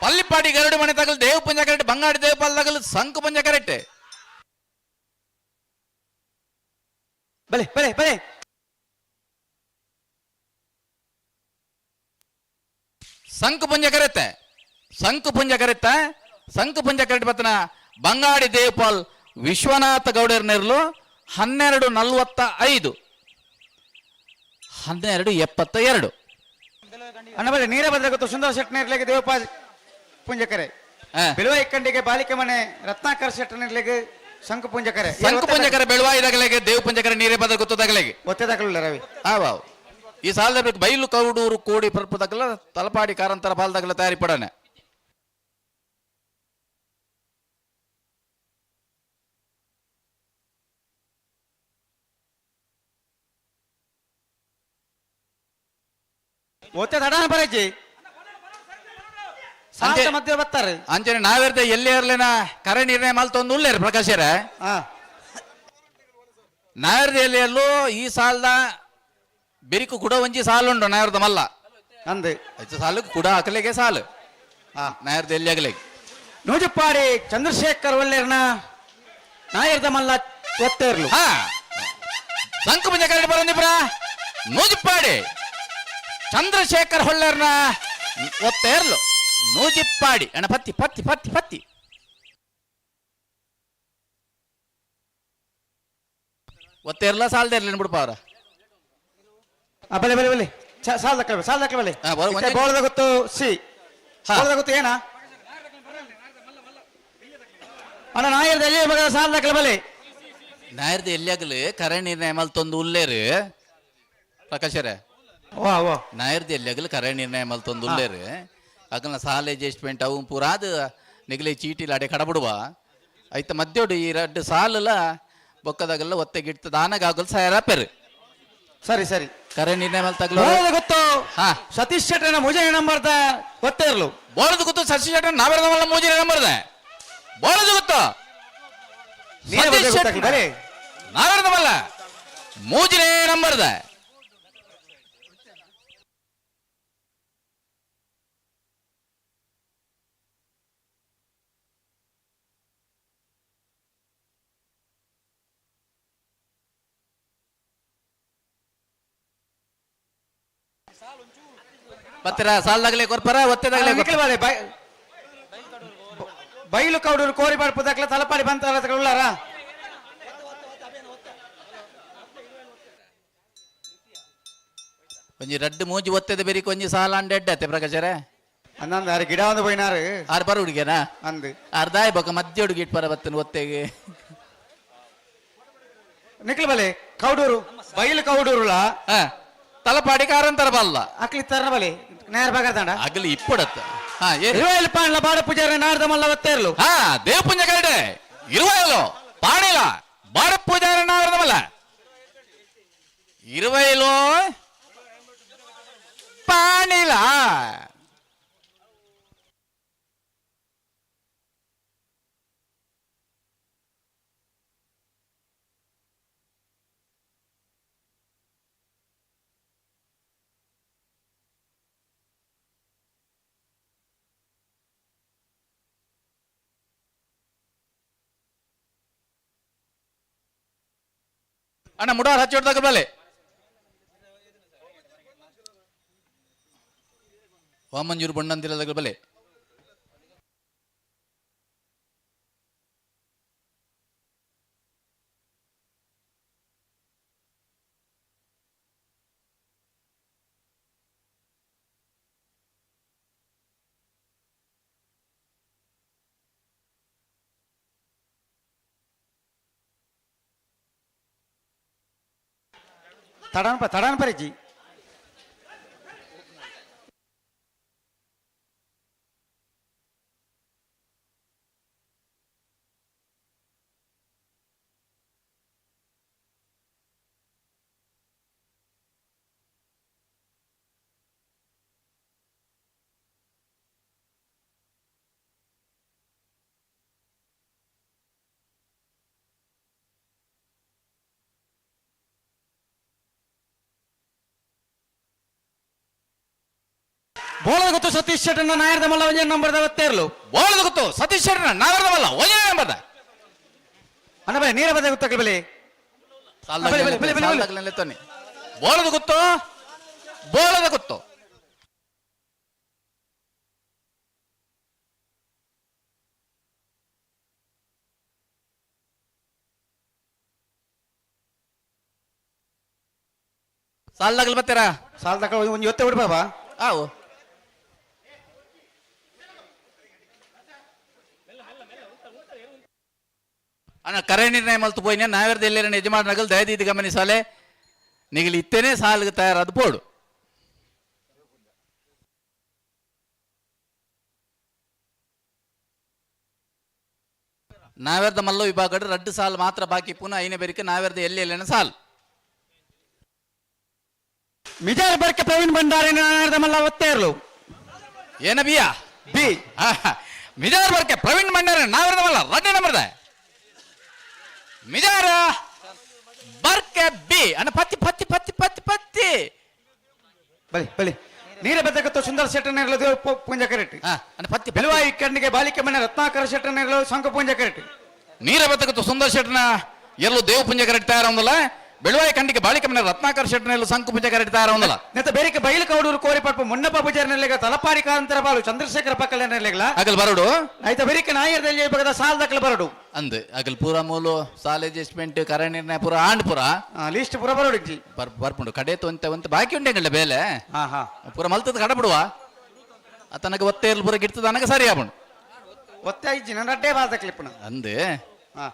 Speaker 16: ಪಲ್ಲಿಪಾಡಿ ಗರಡು ಮನೆ ತಗಲು ದೇವ ಪುಂಜ ಕರೆಕ್ಟ್, ಬಂಗಾಡಿ ದೇವಪಾಲ್ ತಗಲು ಸಂಕು ಪುಂಜ ಕರೆಕ್ಟ್.
Speaker 17: ಬಲೆ ಬಲೆ ಬಲೆ
Speaker 16: ಸಂಕು ಪುಂಜ ಕರೆತ್ತೆ, ಸಂಕು ಪುಂಜ ಕರೆತ್ತ, ಸಂಕು ಪುಂಜ ಕರೆಕ್ಟ್ ಬತ್ತನ ಬಂಗಾಡಿ ದೇವಪಾಲ್ ವಿಶ್ವನಾಥ ಗೌಡರ್ ನೆರಳು 12:45 12:72.
Speaker 17: ಅಣ್ಣ ಬಲೆ ನೀರ ಬಂದ್ರೆ ಗೊತ್ತು ಸುಂದರ ಶೆಟ್ ನೇರ್ಲಿಗೆ ದೇವಪಾಲ್ ಪುಂಜಕರೆ, ಬೆಳುವಾಯಿ ಕಂಡಿಗೆ ಬಾಲಿಕೆ ಮನೆ ರತ್ನಾಕರ್ ಶೆಟ್ ನೇರ್ಲಿಗೆ ಶಂಕು ಪುಂಜಕರೆ,
Speaker 16: ಶಂಕು ಪುಂಜಕರೆ ಬೆಳುವಾಯಿ ದಗಲೆಗೆ ದೇವ ಪುಂಜಕರೆ ನೀರೇ ಬಂದ್ರೆ ಗೊತ್ತು ದಗಲೆಗೆ
Speaker 17: ಒತ್ತೆದಾಗಲಿಲ್ಲ ರವಿ.
Speaker 16: ಆ ವಾವ್ ಈ ಸಾಲದ ಬೇಕು ಬೈಲು ಕೌಡೂರು ಕೋಡಿ ಪರ್ಪದಗಲ ತಲಪಾಡಿ ಕಾರಂತರ ಪಾಲ್ದಗಲ ತಯಾರಿ ಪಡನೆ.
Speaker 17: ಒತ್ತೆ ತಡಾನ ಬರಜ್ಜಿ ಸಾಲದ ಮಧ್ಯೆ ಬರ್ತಾರೆ.
Speaker 16: ಅಂಚನೆ ನಾವೇರ್ದೆ ಎಲ್ಲಿ ಇರ್ಲಿನ ಕರೆ ನಿರ್ಣಯ ಮಲ್ತೊಂದು ಉಳ್ಳೇರು ಪ್ರಕಾಶರ. ನಾವೇರ್ದೆ ಎಲ್ಲಿ ಎಲ್ಲೂ ಈ ಸಾಲದ ಬೆರಿಕು ಕೂಡ ಒಂಜಿ ಸಾಲು ಉಂಟು ನಾಯರ್ದ ಮಲ್ಲ
Speaker 17: ಅಂದೆ
Speaker 16: ಹೆಚ್ಚು ಸಾಲು ಕೂಡ ಹಾಕಲಿಗೆ ಸಾಲು ನಾಯರ್ದ ಎಲ್ಲಿ ಆಗಲಿ.
Speaker 17: ನೂಜುಪ್ಪಾಡಿ ಚಂದ್ರಶೇಖರ್ ಒಳ್ಳೇರ್ನ ನಾಯರ್ದ ಮಲ್ಲ ಒತ್ತೇರ್ಲು.
Speaker 16: ಸಂಕು ಪುಂಜ ಕರಡಿ ಬರಂದಿಬ್ರ ನೂಜಿಪ್ಪಾಡಿ ಚಂದ್ರಶೇಖರ್ ಹೊಳ್ಳೇರ್ನ ಒತ್ತೇರ್ಲು ನೂಜಿಪ್ಪಾಡಿ ಅಣ್ಣ ಪತ್ತಿ ಪತ್ತಿ ಪತ್ತಿ ಪತ್ತಿ ಒತ್ತೇರ್ಲ ಸಾಲದ ಇರ್ಲಿ ಬಿಡಪ್ಪ ಅವ್ರ.
Speaker 17: ಬಲೆ ಬಲೆ ಬಲೆ ಸಾಲದ ಕಡೆ ಸಾಲದ ಕಡೆ ಬಲೆ ಬೋಳದ ಗೊತ್ತು ಸಿ ಬೋಳದ ಗೊತ್ತು ಏನ ಅಣ್ಣ ನಾಯರ್ದ ಎಲ್ಲಿ ಮಗ ಸಾಲದ ಕಡೆ ಬಲೆ
Speaker 16: ನಾಯರ್ದ ಎಲ್ಲಿ ಆಗಲಿ ಕರೆ ನಿರ್ಣಯ ಮಲ್ತೊಂದು ಉಲ್ಲೇರು ಪ್ರಕಾಶರೇ.
Speaker 17: ವಾ ವಾ
Speaker 16: ನಾಯರ್ದ ಎಲ್ಲಿ ಆಗಲಿ ಕರೆ ನಿರ್ಣಯ ಮಲ್ತೊಂದು ಉಲ್ಲೇರು ಅಗಲ್ನ ಸಾಲ ಅಡ್ಜಸ್ಟ್ಮೆಂಟ್ ಅವು ಪೂರಾದ ನಿಗಲಿ ಚೀಟಿಲ ಅಡೆ ಕಡಬಿಡುವ ಐತ ಮಧ್ಯೋಡು ಈ ರಡ್ಡು ಸಾಲಲ ಬೊಕ್ಕದಾಗಲ್ಲ ಒತ್ತೆ ಗಿಟ್ತ ದಾನಗಾಗಲ್ ಸಾಯರಾಪೆರು.
Speaker 17: ಸರಿ ಸರಿ
Speaker 16: ಕರೆ ನಿರ್ಣಯ ಮೇಲೆ ತಗಲು
Speaker 17: ಗೊತ್ತು ಸತೀಶ್ ಶೆಟ್ಟರ್ನ ಮೂಜನೆ ನಂಬರ್ದ ಗೊತ್ತೇ ಇರಲು
Speaker 16: ಬೋಳದು ಗೊತ್ತು ಸತೀಶ್ ಶೆಟ್ಟರ್ ನಾವೆಲ್ಲ ಮೂಜನೆ ನಂಬರ್ದ ಬೋಳದು ಗೊತ್ತು ಸತೀಶ್ ಶೆಟ್ಟರ್ ನಾವೆಲ್ಲ ಮೂಜನೆ ನಂಬರ್ದ. ಪತ್ತರ ಸಾಲದಾಗಲೇ ಕೊರ್ಪರ ಒತ್ತೆದಾಗಲೇ
Speaker 17: ಬೈಲು ಕೌಡೂರು ಕೋರಿ ಬಾಡ್ಪದಾಕ್ಲ ತಲಪಾಡಿ ಬಂತ ಉಳ್ಳಾರ.
Speaker 16: ಒಂಜಿ ರಡ್ಡು ಮೂಜಿ ಒತ್ತೆದ ಬೆರಿಕ್ ಒಂಜಿ ಸಾಲ ಅಂಡ್ ಎಡ್ಡೆ ಅತ್ತೆ ಪ್ರಕಾಶರೇ.
Speaker 17: ಅಂದಂದ ಆರು ಗಿಡ ಒಂದು ಪೋಯಿನಾರು
Speaker 16: ಆರು ಬರ ಹುಡುಗೇನಾ
Speaker 17: ಅಂದು
Speaker 16: ಅರ್ಧಾಯ್ ಬೊಕ ಮಧ್ಯ ಹುಡುಗಿ ಇಟ್ಪರ ಬತ್ತನ ಒತ್ತೆಗೆ
Speaker 17: ನಿಖಲ್ ಬಲೆ ಕೌಡೂರು ಬೈಲು ಕೌಡೂರುಲ
Speaker 16: ತಲಪಾಡಿ ಕಾರಂತರ ಬಲ್ಲ
Speaker 17: ಅಕ್ಲಿ ತರನ ಬಲೆ ನೇರ ಬಗರ್ದಾಂಡ
Speaker 16: ಅಗಲಿ ಇಪ್ಪಡತ್ತ
Speaker 17: ಇರುವೈಲ್ ಪಾಂಡ್ಲ ಬಾಡ ಪೂಜಾರಿ ನಾಡ್ದ ಮಲ್ಲ ಒತ್ತೇರ್ಲು
Speaker 16: ದೇವ ಪುಂಜ ಕರಡೆ 20లో పాడేలా బాడ పూజారి నావరదమల్ల 20లో పాణిలా ಅಣ್ಣ ಮುಡಾರ್ ಹಚ್ಚಿ ಬಲೆ ವಾಮಂಜೂರು ಬಣ್ಣಂದಿಲ್ಲ ಬಲೆ
Speaker 17: ತಡಾನ್ ತಡಾನ್ ಪರಿಜಿ ಬೋಳದ ಗೊತ್ತು ಸತೀಶ್ ಶೆಟ್ಟಣ್ಣ ನಾಯರ್ದ ಮಲ್ಲ ಒಂಜೇ ನಂಬರ್ದ ಒತ್ತೇರ್ಲು.
Speaker 16: ಬೋಳದ ಗೊತ್ತು ಸತೀಶ್ ಶೆಟ್ಟಣ್ಣ ನಾಯರ್ದ ಮಲ್ಲ ಒಂಜೇ ನಂಬರ್ದ.
Speaker 17: ಅಣ್ಣ ಬಲೆ ನೀರ ಬದ ಗೊತ್ತಾಗಲಿ ಬಲೆ. ಬಲೆ, ಬಲೆ, ಬಲೆ, ಬಲೆ, ಬಲೆ.
Speaker 16: ಬೋಳದ ಗೊತ್ತು ಬೋಳದ ಗೊತ್ತು ಸಾಲ್ದಾಗಲ್ ಬರ್ತೀರಾ?
Speaker 17: ಸಾಲ್ದಾಗ ಒಂದು ಒತ್ತೆ ಬಿಡು ಬಾಬಾ.
Speaker 16: ಆವು ಅಣ್ಣ ಕರೆ ನಿರ್ಣಯ ಮಲ್ತು ಪೋಯಿನ ನಾವೆರ್ದ ಎಲ್ಲೇರಣ ಯಜಮಾನಗಲ್ ದಯದೀದಿ ಗಮನಿಸಾಲೆ ನಿಗಲಿ ಇತ್ತೇನೆ ಸಾಲಿಗೆ ತಯಾರಾದ ಬೋರ್ಡು. ನಾವೆರ್ದ ಮಲ್ಲ ವಿಭಾಗ ರಡ್ಡು ಸಾಲು ಮಾತ್ರ ಬಾಕಿ ಪುನಃ ಐನ ಬೇರಿಕೆ ನಾವೆರ್ದ ಎಲ್ಲಿ ಎಲ್ಲೇನ ಸಾಲು.
Speaker 17: ಮಿಜಾರ್ ಬರ್ಕೆ ಪ್ರವೀಣ್ ಭಂಡಾರಿ ನಾಯರ್ದ ಮಲ್ಲ ಒತ್ತೇರ್ಲು.
Speaker 16: ಏನ ಬಿಯಾ
Speaker 17: ಬಿ
Speaker 16: ಮಿಜಾರ್ ಬರ್ಕೆ ಪ್ರವೀಣ್ ಭಂಡಾರಿ ನಾವೆರ್ದ ಮಲ್ಲ ರಡ್ಡು ನಂಬರ್ದ ಮಿಜಾರ ಬರ್ಕೆ ಬಿ ಅಣ್ಣ ಪತ್ತಿ ಪತ್ತಿ ಪತ್ತಿ ಪತ್ತಿ ಪತ್ತಿ
Speaker 17: ಬಲಿ ಬಲಿ ನೀರ ಬೆದ್ದಕತ್ತು ಸುಂದರ ಶೆಟ್ಟನೇರ್ಲು ದೇವ ಪೂಂಜ ಕರೆಕ್ಟ್.
Speaker 16: ಅಣ್ಣ ಪತ್ತಿ
Speaker 17: ಬೆಲುವಾಯಿ ಕಣ್ಣಿಗೆ ಬಾಲಿಕೆ ಮನೆ ರತ್ನಾಕರ ಶೆಟ್ಟನೇರ್ಲು ಶಂಖ ಪೂಂಜ ಕರೆಕ್ಟ್.
Speaker 16: ನೀರ ಬೆದ್ದಕತ್ತು ಸುಂದರ ಶೆಟ್ಟನ ಎಲ್ಲೂ ದೇವ ಪೂಂಜ ಕರೆಕ್ಟ್ ತಯಾರಂದಲ್ಲ. ಬೆಳುವಾಯಿ ಕಂಡಿಗೆ ಬಾಳಿಕೆ ಮನೆ ರತ್ನಾಕರ ಶೆಟ್ಟನೆಲ್ಲ ಶಂಕು ಪೂಂಜ ಕರೆಕ್ಟ್ ತಯಾರಂದಲ್ಲ.
Speaker 17: ನೆತ್ತ ಬೇರಿಕೆ ಬೈಲು ಕೌಡೂರು ಕೋರಿ ಪಟ್ಪ ಮುನ್ನಪ್ಪ ಪೂಜಾರಿನಲ್ಲಿಗ ತಲಪಾಡಿ ಕಾರಂತರ ಬಾಲು ಚಂದ್ರಶೇಖರ ಪಕ್ಕಲೆನಲ್ಲಿಗಲ
Speaker 16: ಅಗಲ್ ಬರಡು
Speaker 17: ಆಯ್ತಾ ಬೇರಿಕೆ ನಾಯರ್ದಲ್ಲಿ ಬಗದ ಸಾಲ್ ದಕ್ಕಲ ಬರಡು
Speaker 16: ಅಂದ್ ಅಗಲ್ ಪೂರ ಮೂಲು ಸಾಲ್ ಅಡ್ಜಸ್ಟ್ಮೆಂಟ್ ಕರೆ ನಿರ್ಣಯ ಪೂರ ಆಂಡ್ ಪೂರ
Speaker 17: ಲಿಸ್ಟ್ ಪೂರ ಬರಡು ಇಜ್ಜಿ.
Speaker 16: ಬರ್ಪುಂಡು ಕಡೆ ತೊಂತ ಒಂತ ಬಾಕಿ ಉಂಟೆಂಗಲ್ಲ ಬೇಲೆ
Speaker 17: ಹಾ ಹಾ
Speaker 16: ಪೂರ ಮಲ್ತದ ಕಡ ಬಿಡುವ ತನಗೆ ಒತ್ತೆ ಇರ್ಲು ಪೂರ ಗಿಡ್ತದ ನನಗೆ ಸರಿ ಆಪುಂಡು
Speaker 17: ಒತ್ತೆ ಇಜ್ಜಿ ನನ್ನ ಅಡ್ಡೆ ಬಾಲ್ ದಕ್ಕಲಿಪ್ಪನ
Speaker 16: ಅಂದೆ
Speaker 17: ಹಾ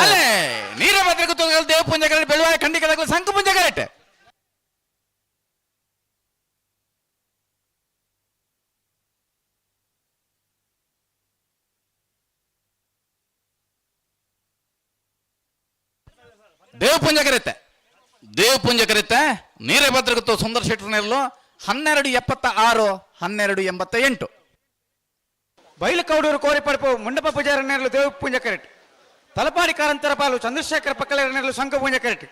Speaker 16: ಅಲ್ಲೇ ನೀರ ಭದ್ರಗುತ್ತದ ದೇವ ಪುಂಜ ಕರೆಕ್ಟ್ ಬೆಳುವಾಯ ಖಂಡಿಕ ಸಂಕು ಪುಂಜ ಕರೆಕ್ಟ್. ದೇವಪುಂಜ ಕರೆತೆ, ದೇವಪುಂಜ ಕರೆತೆ. ನೀರೇ ಭದ್ರಗತ್ತು ಸುಂದರ ಶೆಟ್ಟರ್ನೆರಲು 12.76, 12.88.
Speaker 17: ಬೈಲು ಕೌಡೂರು ಕೋರಿಪಡಪು ಮುಂಡಪ ಪೂಜಾರ ನೆರಳು ದೇವಪುಂಜ ಕರೆಟ್. ತಲಪಾಡಿ ಕಾರಂತರ ಪಾಲು ಚಂದ್ರಶೇಖರ ಪಕ್ಕಲೇರ ನೆರಳು ಶಂಖ ಪೂಂಜ ಕರೆಟ್.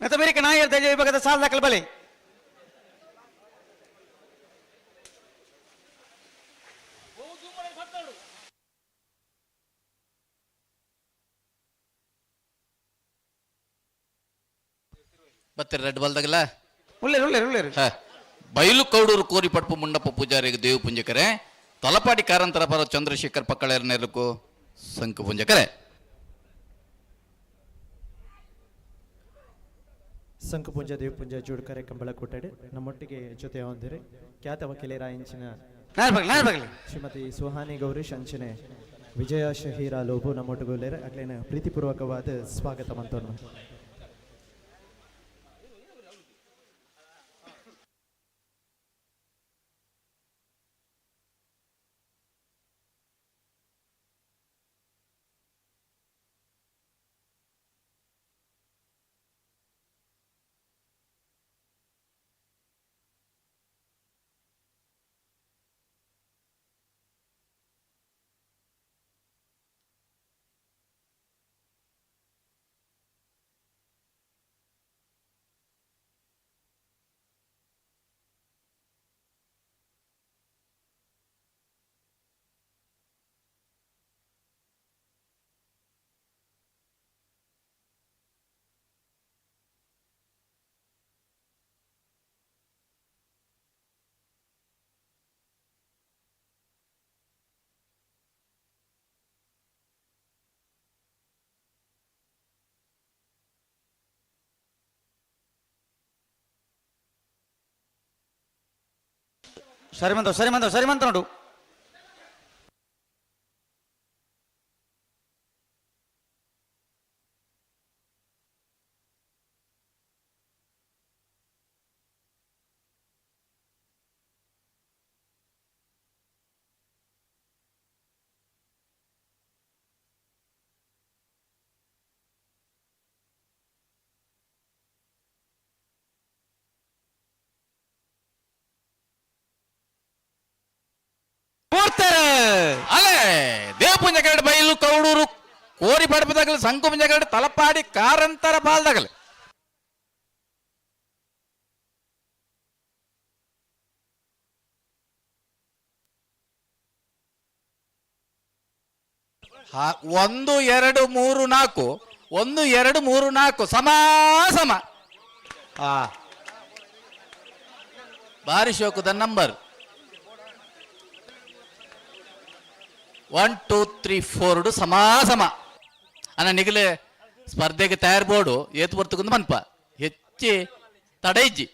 Speaker 17: ಮೆತಬೇರಿಕೆ ನಾಯರ್ ದಜ ವಿಭಾಗದ ಸಾಲ ದಾಖಲು ಬಲೆ.
Speaker 16: ಬತ್ತೀರಿ ರೆಡ್ ಬಾಲ್ದಾಗಲ್ಲ.
Speaker 17: ಉಳ್ಳೇರು ಉಳ್ಳೇರು ಉಳ್ಳೇರು.
Speaker 16: ಬೈಲು ಕೌಡೂರು ಕೋರಿಪಡ್ಪು ಮುಂಡಪ್ಪ ಪೂಜಾರಿಗೆ ದೇವ ಪುಂಜಕರೆ. ತಲಪಾಡಿ ಕಾರಂತರ ಪರ ಚಂದ್ರಶೇಖರ್ ಪಕ್ಕಳೇರ ನೆರಕು ಶಂಕು ಪುಂಜಕರೆ.
Speaker 14: ಸಂಕಪುಂಜ ದೇವಪುಂಜ ಜೋಡ್ಕರೆ ಕಂಬಳ ಕೊಟ್ಟಡೆ ನಮ್ಮೊಟ್ಟಿಗೆ ಜೊತೆ ಹೊಂದಿರಿ ಖ್ಯಾತ ವಕೀಲರ ಇಂಚಿನ ಶ್ರೀಮತಿ ಸುಹಾನಿ ಗೌರೀಶ್ ಅಂಚನೆ ವಿಜಯ ಶಹೀರಾ ಲೋಬು ನಮ್ಮೊಟ್ಟಿಗೆ ಅಗ್ಲೇನ ಪ್ರೀತಿಪೂರ್ವಕವಾದ ಸ್ವಾಗತ ಮಂತನ್ನು.
Speaker 17: ಸರಿ ಮಂತ ಸರಿ ಮಂತ ಸರಿ ಮಂತ ನೋಡು.
Speaker 16: ಅಲೆ ದೇವಪುಂಜ ಕರಡು ಬೈಲು ಕೌಡೂರು ಕೋರಿ ಪಡಪದಾಗಲಿ ಸಂಕುಪುಂಜ ಕರಡು ತಲಪಾಡಿ ಕಾರಂತರ ಬಾಲ್ದಾಗಲಿ. 1 2 3 4 1 2 3 4 ಸಮ ಸಮ. ಬಾರಿ ಶೋಕದ ನಂಬರ್ 1 2 3 4 ಸಮ ಸಮ. ಅನ್ನ ನಿಗಲೆ ಸ್ಪರ್ಧೆಗೆ ತಯಾರು ಬೋರ್ಡು ಏತು ಬರ್ತಕ್ಕಂದು ಮನ್ಪ ಹೆಚ್ಚಿ ತಡ ಇಜ್ಜಿ.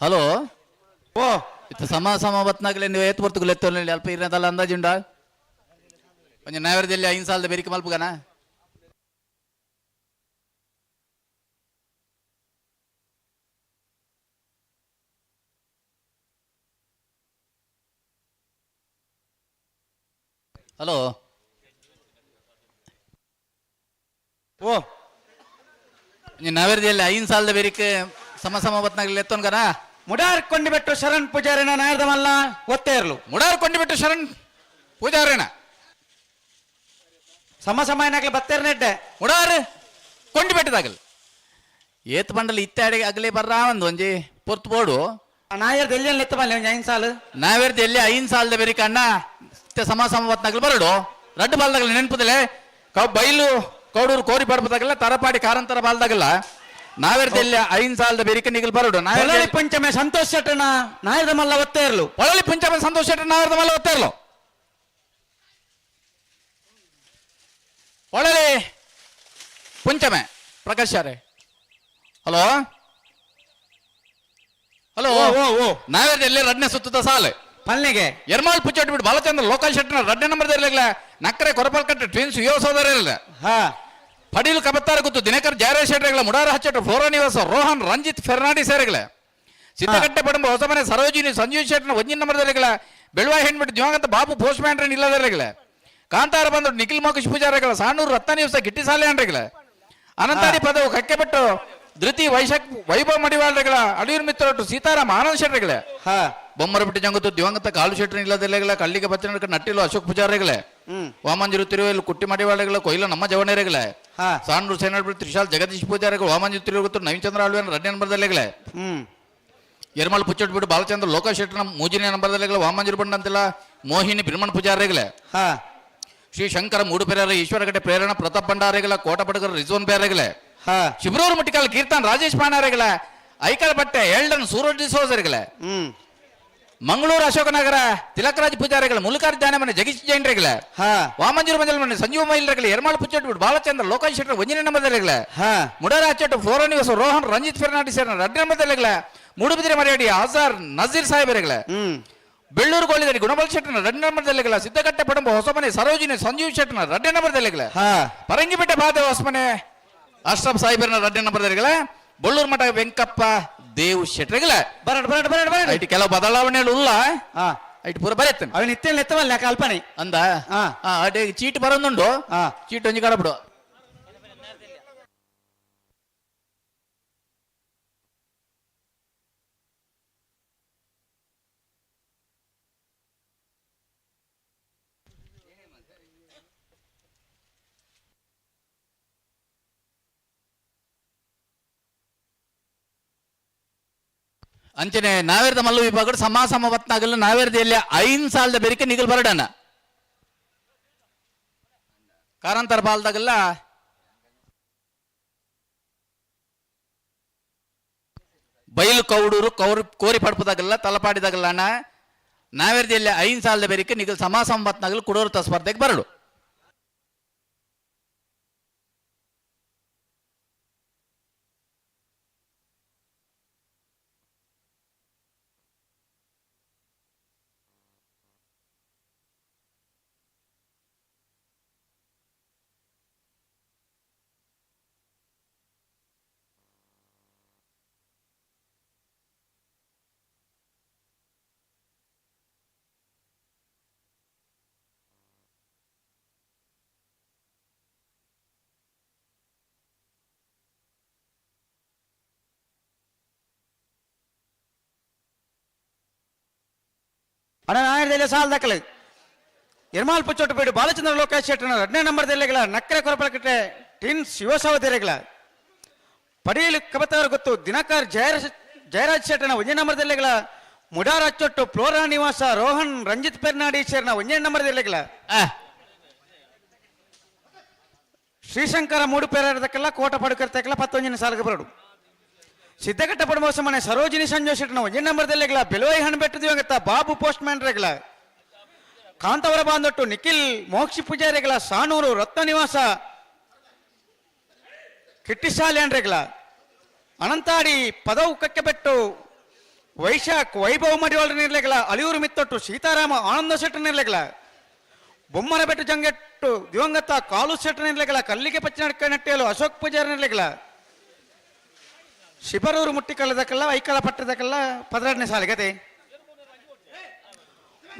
Speaker 16: ಹಲೋ
Speaker 17: ಓ
Speaker 16: ಇತ್ತ ಸಮ ಸಮ ಬತ್ನಾಗಲೇ ನೀವು ಏತ್ ಬರ್ತುಗುಲೆ ಎತ್ತೊಲ್ಲಿ ಅಲ್ಪ ಇರದಲ್ಲ ಅಂದಾಜುಂಡ ಒಂಜಿ ನಾವರದಲ್ಲಿ 5 ಸಾಲದ ಬೇರಿಕೆ ಮಲ್ಪುಗನ. ಹಲೋ
Speaker 17: ಓ
Speaker 16: ಒಂಜಿ ನಾವರದಲ್ಲಿ 5 ಸಾಲದ ಬೇರಿಕೆ ಸಮ ಸಮ ಬತ್ನಾಗಲೇ ಎತ್ತೊನ್ಗನ.
Speaker 17: ಮುಡಾರ್ ಕೊಂಡಿಬೆಟ್ಟು ಶರಣ್ ಪೂಜಾರಿನ ನಾಯರ್ದಮಲ್ಲ ಒತ್ತೇ ಇರಲು.
Speaker 16: ಮುಡಾರ್ ಕೊಂಡಿಬೆಟ್ಟು ಶರಣ್ ಪೂಜಾರಿನ
Speaker 17: ಸಮ ಸಮ ಏನಾಗ್ಲಿ ಬತ್ತೇರ್ನೆಡ್ಡೆ.
Speaker 16: ಮುಡಾರ್ ಕೊಂಡಿಬೆಟ್ಟದಾಗಲಿ ಏತ್ ಬಂಡಲ್ ಇತ್ತಾಡಿ ಅಗಲೇ ಬರ್ರಾ ಒಂದು ಒಂಜಿ ಪೊರ್ತು ಬೋಡು.
Speaker 17: ನಾಯರ್ದ ಎಲ್ಲಿ ಎತ್ತ ಬಲ್ಲೆ ಒಂಜಿ 5 ಸಾಲು.
Speaker 16: ನಾವೇರ್ದ ಎಲ್ಲಿ 5 ಸಾಲದ ಬೇರೆ ಕಣ್ಣ ಸಮ ಸಮ ಬತ್ನಾಗಲಿ ಬರಡು ರಡ್ಡು ಬಾಲ್ದಾಗಲಿ ನೆನಪದಲೆ ಕೌ ಬೈಲು ಕೌಡೂರು ಕೋರಿ ಪಡ್ಬದಾಗಲ್ಲ ತರಪಾಡಿ ಕಾರಂತರ ಬಾಲ್ದಾಗಲ್ಲ. ನಾವೆರ್ದೆಲ್ಲ ಐನ್ ಸಾಲದ ಬೆರಿಕೆ ನಿಗಲ್ ಬರಡು.
Speaker 17: ಪೊಳಲಿ ಪಂಚಮೆ ಸಂತೋಷ್ ಶೆಟ್ಟನ ನಾಯರದ ಮಲ್ಲ ಒತ್ತೇ ಇರಲು.
Speaker 16: ಪೊಳಲಿ ಪಂಚಮೆ ಸಂತೋಷ್ ಶೆಟ್ಟನ ನಾಯರದ ಮಲ್ಲ ಒತ್ತೇ ಇರಲು. ಪೊಳಲಿ ಪಂಚಮೆ ಪ್ರಕಾಶ್ ಯಾರೇ. ಹಲೋ ಹಲೋ, ನಾವೆರ್ದೆಲ್ಲ ರಡ್ನೆ ಸುತ್ತದ ಸಾಲೆ
Speaker 17: ಪಲ್ನೆಗೆ
Speaker 16: ಎರ್ಮಾಳ್ ಪುಚ್ಚಟ್ಟು ಬಿಟ್ಟು ಬಾಲಚಂದ್ರ ಲೋಕಲ್ ಶೆಟ್ಟನ ರಡ್ನೆ ನಂಬರ್ ಇರಲಿಲ್ಲ. ನಕ್ಕರೆ ಕೊರಪಲ್ಕಟ್ಟೆ ಟ್ವಿನ್ಸ್ ಯುವ ಸೋದರ ಇರಲಿಲ್ಲ. ಪಡೀಲ್ ಕಬತ್ತಾರ ಗೊತ್ತು ದಿನಕರ್ ಜಾರೇ ಶೆಟ್ಟರ್ಗಳ ಮುಡಾರ ಹಚ್ಚಟ್ಟು ಫ್ಲೋರಾ ನಿವಾಸ ರೋಹನ್ ರಂಜಿತ್ ಫೆರ್ನಾಂಡಿಸ್ ಸೇರಿಗಳ. ಸಿದ್ದಗಟ್ಟೆ ಪಡಂಬ ಹೊಸಮನೆ ಸರೋಜಿನಿ ಸಂಜೀವ್ ಶೆಟ್ಟನ ಒಂಜಿನ ನಂಬರ್ ಇರಲಿಲ್ಲ. ಬೆಳುವ ಹೆಣ್ಬಿಟ್ಟು ದಿವಂಗತ ಬಾಬು ಪೋಸ್ಟ್ ಮ್ಯಾನ್ ಇಲ್ಲದಿರಲಿಲ್ಲ. ಕಾಂತಾರ ಬಂದು ನಿಖಿಲ್ ಮೋಕೇಶ್ ಪೂಜಾರಿಗಳ ಸಾಣೂರು ರತ್ನ ನಿವಾಸ ಗಿಟ್ಟಿ ಸಾಲೆ ಅಂಡ್ರಿಗಳ. ಅನಂತಾಡಿ ಪದವು ಕಕ್ಕೆಬೆಟ್ಟು ಧೃತಿ ವೈಶಾಖ್ ವೈಭವ ಮಡಿವಾಳಗಳ ಅಡಿಯೂರು ಮಿತ್ರೊಟ್ಟು ಸೀತಾರಾಮ ಆನಂದ್ ಶೆಟ್ಟರ್ಗಳೇ. ಬೊಮ್ಮರಬಿಟ್ಟು ಜಂಗತ್ತು ದಿವಂಗತ ಕಾಲು ಶೆಟ್ಟರ್ ಇಲ್ಲದಿಲ್ಲಗಳ ಕಳ್ಳಿಗೆ ಬಚ್ಚನ ನಟ್ಟಿಲು ಅಶೋಕ್ ಪೂಜಾರಿಗಳೇ. ವಾಮಂಜಿರು ತಿರುವೆಲ್ ಕುಟ್ಟಿ ಮಡಿವಾಳಗಳ ಕೊಯ್ಲ ನಮ್ಮ ಜವಣೇರಿಗಳೇ. ಸಾನೂರು ಸೇನಾಡ್ಬಿಟ್ಟು ತ್ರಿಶಾಲ್ ಜಗದೀಶ್ ಪೂಜಾರಿಗಳು ವಾಮಂಜಿ ತಿರುಗುತ್ತು ನವೀನ್ ಚಂದ್ರ ಆಳ್ವೇನ ರಡ್ನೆ ನಂಬರ್ದಲ್ಲಿಗಳೇ. ಎರ್ಮಾಳ್ ಪುಚ್ಚಟ್ ಬಿಟ್ಟು ಬಾಲಚಂದ್ರ ಲೋಕ ಶೆಟ್ಟರ್ನ ಮೂಜಿನ ನಂಬರ್ದಲ್ಲಿಗಳ ವಾಮಂಜಿರು ಬಂಡಂತಿಲ್ಲ ಮೋಹಿನಿ ಬಿರ್ಮಣ್ ಪೂಜಾರಿಗಳೇ. ಶ್ರೀ ಶಂಕರ ಮೂಡುಪೆರರ ಈಶ್ವರಗಡ್ಡೆ ಪ್ರೇರಣ ಪ್ರತಾಪ್ ಭಂಡಾರಿಗಳ ಕೋಟಪಡಗರ ರಿಜ್ವನ್ ಬೇರೆಗಳೇ. ಶಿಬ್ರೂರು ಮುಟ್ಟಿಕಾಲ್ ಕೀರ್ತನ್ ರಾಜೇಶ್ ಪಾಣಾರಿಗಳ ಐಕಲ್ ಬಟ್ಟೆ ಎಲ್ಡನ್ ಸೂರಜ್ ಡಿಸೋಜರಿಗಳೇ. ಮಂಗಳೂರು ಅಶೋಕನಗರ ತಿಲಕರಾಜ್ ಪೂಜಾರಿಗಳ ಮುಲುಕಾರ್ ಧ್ಯಾನಮನೆ ಜಗೀಶ್ ಜೈನ್ರಿಗಳೇ. ವಾಮಂಜೂರು ಮಂಜಲ್ ಮನೆ ಸಂಜೀವ ಮೈಲ್ರಿಗಳ ಎರ್ಮಾಳ್ ಪುಚ್ಚಟ್ ಬಾಲಚಂದ್ರ ಲೋಕೇಶ್ ಶೆಟ್ಟರ್ ಒಂಜಿನ ನಂಬರ್ದಲ್ಲಿಗಳೇ. ಮುಡಾರ ಅಚ್ಚಟ್ಟು ಫ್ಲೋರಾ ನಿವಾಸ ರೋಹನ್ ರಂಜಿತ್ ಫೆರ್ನಾಂಡಿಸ್ ರಡ್ಡಿ ನಂಬರ್ದಲ್ಲಿಗಳೇ. ಮೂಡುಬಿದಿರೆ ಮರ್ಯಾಡಿ ಆಜಾರ್ ನಜೀರ್ ಸಾಹೇಬರಿಗಳೇ. ಬೆಳ್ಳೂರು ಗೋಳಿದಡಿ ಗುಣಬಲ್ ಶೆಟ್ಟನ ರಡ್ಡಿ ನಂಬರ್ದಲ್ಲಿಗಳ. ಸಿದ್ದಕಟ್ಟೆ ಪಡಂಬ ಹೊಸಮನೆ ಸರೋಜಿನಿ ಸಂಜೀವ್ ಶೆಟ್ಟನ ರಡ್ಡಿ ನಂಬರ್ದಲ್ಲಿಗಳೇ. ಪರಂಗಿಪೇಟೆ ಬಾದೆ ಹೊಸಮನೆ ಅಶ್ರಫ್ ಸಾಹೇಬರನ ರಡ್ಡಿ ನಂಬರ್ದಲ್ಲಿಗಳ. ಬೊಳ್ಳೂರು ಮಠ ವೆಂಕಪ್ಪ ದೇವ್ ಶೆಟ್ರಿಗಳ.
Speaker 17: ಬರಡ್ ಬರಡ್ ಬರಡ್ ಬರಡ್.
Speaker 16: ಐಟ್ ಕೆಲವು ಬದಲಾವಣೆಗಳು ಉಲ್ಲ. ಐಟ್ ಪೂರ ಬರೆತ್ತೇನೆ.
Speaker 17: ಅವನ ಇತ್ತೇನು ಎತ್ತವಲ್ಲ ಕಲ್ಪನೆ
Speaker 16: ಅಂದ ಅದೇ ಚೀಟ್ ಬರೋದುಂಡು. ಚೀಟ್ ಒಂಜಿ ಕಡಬಿಡು. ಅಂಚನೆ ನಾವೇರ್ದ ಮಲ್ಲು ವಿಭಾಗ ಸಮ ಸಮ ಬತ್ನಾಗಲ್ಲ ನಾವೇರ್ದ ಎಲ್ಲಿ ಐನ್ ಸಾಲದ ಬೆರಿಕೆ ನಿಗಲ್ ಬರಡಣ ಕಾರಂತರ ಬಾಲ್ದಾಗಲ್ಲ ಬೈಲು ಕೌಡೂರು ಕೌರು ಕೋರಿ ಪಡ್ಪದಾಗಲ್ಲ ತಲಪಾಡಿದಾಗಲ್ಲ ಅಣ್ಣ ನಾವೇರ್ದ ಎಲ್ಲಿ ಐನ್ ಸಾಲದ ಬೆರಿಕೆ ನಿಗಲ್ ಸಮ ಸಮ ಬತ್ನಾಗಲ್ ಕುಡೋರು ಸ್ಪರ್ಧೆಗೆ ಬರಡು.
Speaker 17: ಅಣ್ಣ ನಾಯರದಲ್ಲೇ ಸಾಲ ದಾಖಲೆ ಎರ್ಮಾಲ್ ಪುಚ್ಚೋಟು ಬೇಡು ಬಾಲಚಂದ್ರ ಲೋಕೇಶ್ ಶೆಟ್ಟನ ಎರಡನೇ ನಂಬರ್ ದೆಲ್ಲೆಗಳ ನಕ್ಕರೆ ಕೊರಪಲಕಟ್ಟೆ ಟಿನ್ ಶಿವಸವದಿರೆಗಳ ಪಡೀಲ್ ಕಬತಾರ್ ಗೊತ್ತು ದಿನಕರ್ ಜಯರಾಜ್ ಶೆಟ್ಟನ ಒಂದೇ ನಂಬರ್ ದೆಲ್ಲೆಗಳ ಮುಡಾರ್ ಅಚ್ಚೊಟ್ಟು ಫ್ಲೋರಾ ನಿವಾಸ ರೋಹನ್ ರಂಜಿತ್ ಪೆರ್ನಾಡಿ ಶೇರ್ನ ಒಂದೇ ನಂಬರ್ ದೆಲ್ಲೆಗಳ ಶ್ರೀಶಂಕರ ಮೂಡುಪೇರದಕ್ಕೆಲ್ಲ ಕೋಟ ಪಡುಕರ್ತಕ್ಕೆಲ್ಲ ಪತ್ತೊಂಜಿನ ಸಾಲಗೆ ಬರಡು ಸಿದ್ದಘಟ್ಟ ಪಡಮೋಸ ಮನೆ ಸರೋಜಿನಿ ಸಂಜೋಷ್ ಶೆಟ್ಟನ ಒಂದೇ ನಂಬರ್ ದೆಲ್ಲೆಗಳ ಬೆಲೋಯ್ ಹಣ್ಣು ಬೆಟ್ಟದ ಬಾಬು ಪೋಸ್ಟ್ ಮ್ಯಾನ್ ರೆಗಳ ಕಾಂತವರ ಬಾಂದೊಟ್ಟು ನಿಖಿಲ್ ಮೋಕ್ಷಿ ಪೂಜಾರಿಗಳ ಸಾನೂರು ರತ್ನ ನಿವಾಸ ಕಿಟ್ಟಿಶಾಲೆ ಅಂಡ್ರೆಗಳ ಅನಂತಾಡಿ ಪದವು ಕಕ್ಕೆಬೆಟ್ಟು ವೈಶಾಖ್ ವೈಭವ ಮಡಿವಾಳ ನಿರ್ಲೆಗಳ ಅಳಿಯೂರು ಮಿತ್ತೊಟ್ಟು ಸೀತಾರಾಮ ಆನಂದ ಶೆಟ್ಟ ನಿರ್ಲೆಗಳ ಬೊಮ್ಮನ ಬೆಟ್ಟು ಜಂಗೆಟ್ಟು ದಿವಂಗತ ಕಾಲು ಶೆಟ್ಟ ನಿರ್ಲೆಗಳ ಕಲ್ಲಿಗೆ ಪಚ್ಚಿನ ನಟ್ಟೆಯಲು ಅಶೋಕ್ ಪೂಜಾರಿ ನಿರ್ಲೆಗಳ ಶಿಬರೂರು ಮುಟ್ಟಿಕಲ್ಲದಕ್ಕೆಲ್ಲ ಐಕಳ ಪಟ್ಟದಕ್ಕೆಲ್ಲ ಪದರಡನೇ ಸಾಲಿಗತೆ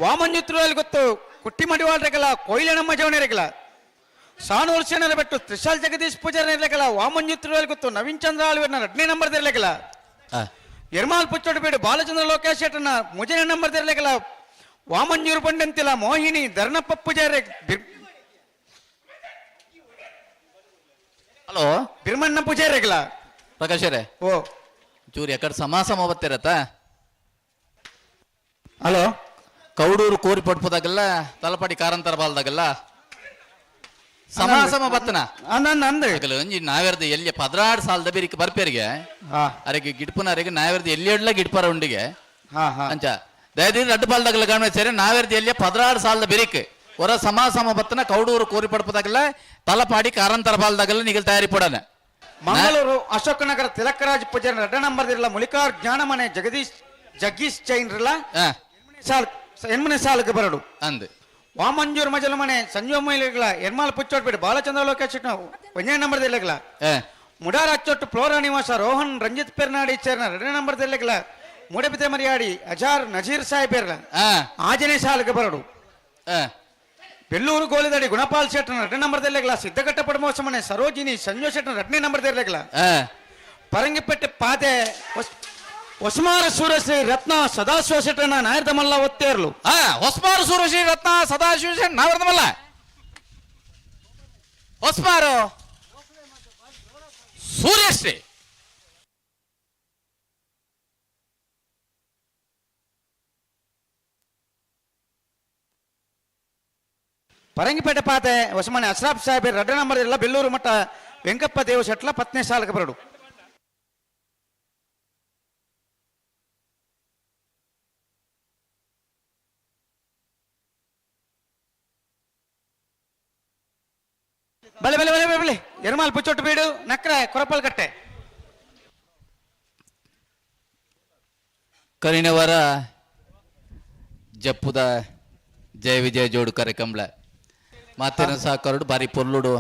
Speaker 17: ವಾಮಂಜುತ್ರಲ್ಲಿ ಗೊತ್ತು ಕುಟ್ಟಿ ಮಡಿವಾಳ್ರೆಗಳ ಕೊಯ್ಲನಮ್ಮ ಜವಣೆರೆಗಳ ಸಾನೂರು ಸೇನರ ಬೆಟ್ಟು ತ್ರಿಶಾಲ್ ಜಗದೀಶ್ ಪೂಜಾರಿ ಇರ್ಲಿಕ್ಕಲ್ಲ ವಾಮಂಜುತ್ರಲ್ಲಿ ಗೊತ್ತು ನವೀನ್ ಚಂದ್ರ ಆಳ್ವೇರ್ನ ಎರಡನೇ ನಂಬರ್ ಇರ್ಲಿಕ್ಕಲ್ಲ ಎರ್ಮಾಲ್ ಪುಚ್ಚೋಡು ಬೇಡು ಬಾಲಚಂದ್ರ ಲೋಕೇಶ್ ಶೆಟ್ಟನ ಮುಜನೇ ನಂಬರ್ ಇರ್ಲಿಕ್ಕಲ್ಲ ವಾಮಂಜೂರು ಬಂಡಂತಿಲ್ಲ ಮೋಹಿನಿ ಧರ್ಣಪ್ಪ ಪೂಜಾರಿ
Speaker 16: ಹಲೋ
Speaker 17: ಬಿರ್ಮಣ್ಣ ಪೂಜಾರಿಗಳ
Speaker 16: ಪ್ರಕಾಶರೇ
Speaker 17: ಓ
Speaker 16: ಚೂರು ಎಕಡೆ ಸಮಾಸಮ ಬತ್ತಿರತ್ತ
Speaker 17: ಹಲೋ
Speaker 16: ಕೌಡೂರು ಕೋರಿ ಪಡ್ಪದಾಗಲ್ಲ ತಲಪಾಡಿ ಕಾರಂತರ ಬಾಲ್ದಾಗಲ್ಲ ಸಮ ಸಮ ಬತ್ತನ
Speaker 17: ಅಂದ
Speaker 16: ಅಗಲ ಒಂಜಿ ನಾವೆರ್ದ ಎಲ್ಲಿ 16 ಸಾಲದ ಬೇರಿಕ್ ಬರ್ಪೇರಿಗೆ ಅರೆಗೆ ಗಿಡ್ಪುನ ಅರೆಗೆ ನಾವೆರ್ದ ಎಲ್ಲಿ ಎಡ್ಲ ಗಿಡ್ಪರ ಉಂಡಿಗೆ ಅಂಚ ದಯದಿ ರಡ್ಡು ಪಾಲ್ದಾಗಲ ಗಮನ ಸೇರಿ ನಾವೆರ್ದ ಎಲ್ಲಿ 16 ಸಾಲದ ಬೆರಿಕ್ ಹೊರ ಸಮ ಸಮ ಬತ್ತನ ಕೌಡೂರು ಕೋರಿ ಪಡ್ಪದಾಗಲ ತಲಪಾಡಿ ಕಾರಂತರ ಪಾಲ್ದಾಗಲ ನಿಗಲ್ ತಯಾರಿ ಪಡನ.
Speaker 17: ಮಂಗಳೂರು ಅಶೋಕನಗರ ತಿಲಕರಾಜ್ ಪೂಜಾರಿ ರಡ್ಡ ನಂಬರ್ ಇರಲ್ಲ ಮುಲಿಕಾರ್ ಜ್ಞಾನಮನೆ ಜಗದೀಶ್ ಜಗ್ಗೀಶ್ ಜೈನ್ ಇರಲ್ಲ ಸಾಲ್ ಎನ್ಮನೆ ಸಾಲಕ್ಕೆ ಬರಡು
Speaker 16: ಅಂದ್
Speaker 17: ವಾಮಂಜೂರ್ ಮಜಲ ಮನೆ ಸಂಜೀವ ಮೈಲಿಗಳ ಎರ್ಮಾಲ್ ಪುಚ್ಚೋಟ್ಪೇಟೆ ಬಾಲಚಂದ್ರ ಲೋಕೇಶ್ ಒಂದೇ ನಂಬರ್ ಇಲ್ಲಗಲ ಮುಡಾರ್ ಅಚ್ಚೊಟ್ಟು ಫ್ಲೋರಾ ನಿವಾಸ ರೋಹನ್ ರಂಜಿತ್ ಪೆರ್ನಾಡಿ ಚೇರ್ನ ಎರಡನೇ ನಂಬರ್ ಇಲ್ಲಗಲ ಮೂಡಬಿತೆ ಮರಿಯಾಡಿ ಅಜಾರ್ ನಜೀರ್ ಸಾಹೇಬ್ ಇರಲ ಆಜನೇ ಸಾಲಕ್ಕೆ ಬರಡು. ಬೆಳ್ಳೂರು ಗೋಲಿದಡಿ ಗುಣಪಾಲ್ ಶೆಟ್ಟನ ಎರಡನೇ ನಂಬರ್ ಇಲ್ಲಗಲ ಸಿದ್ದಘಟ್ಟ ಪಡಮೋಸ ಮನೆ ಸರೋಜಿನಿ ಸಂಜೀವ್ ಶೆಟ್ಟನ ಎರಡನೇ ನಂಬರ್ ಇಲ್ಲಗಲ ಪರಂಗಿಪಟ್ಟೆ ಪಾದೆ ಹೊಸಮಾರ ಸೂರ್ಯಶ್ರೀ ರತ್ನ ಸದಾಶಿವ ಶೆಟ್ಟನ ನಾಯರ್ದಮಲ್ಲ ಒತ್ತೇರ್ಲು.
Speaker 16: ಹೊಸಮಾರು ಸೂರ್ಯಶ್ರೀ ರತ್ನ ಸದಾಶಿವ ಶೆಟ್ಟ ನಾಯರ್ದಮಲ್ಲ ಹೊಸಮಾರು ಸೂರ್ಯಶ್ರೀ
Speaker 17: ಪರಂಗಿಪೇಟೆ ಪಾತೆ ಹೊಸಮನೆ ಅಶ್ರಾಫ್ ಸಾಹೇಬ್ ರಡ್ಡ ನಂಬರ್ ಇಲ್ಲ ಬೆಳ್ಳೂರು ಮಠ ವೆಂಕಪ್ಪ ದೇವ ಶೆಟ್ಲ ಪತ್ನಿ ಸಾಲಕ ಬರಡು. ಬಲೆ ಬಲೆ ಬಲೆ ಬಲೆ ಎರ್ಮಾಲ್ ಪುಚ್ಚೊಟ್ಟು ಬೀಡು ನಕ್ರೆ ಕೊರಪಲ್ ಕಟ್ಟೆ.
Speaker 16: ಕರಿನವರ ಜಪ್ಪುದ ಜಯ ವಿಜಯ ಜೋಡು ಕಾರ್ಯಕ್ರಮ ಮಾತಿನ ಸಾಕರಡು ಬಾರಿ ಪೊರ್ಲುಡು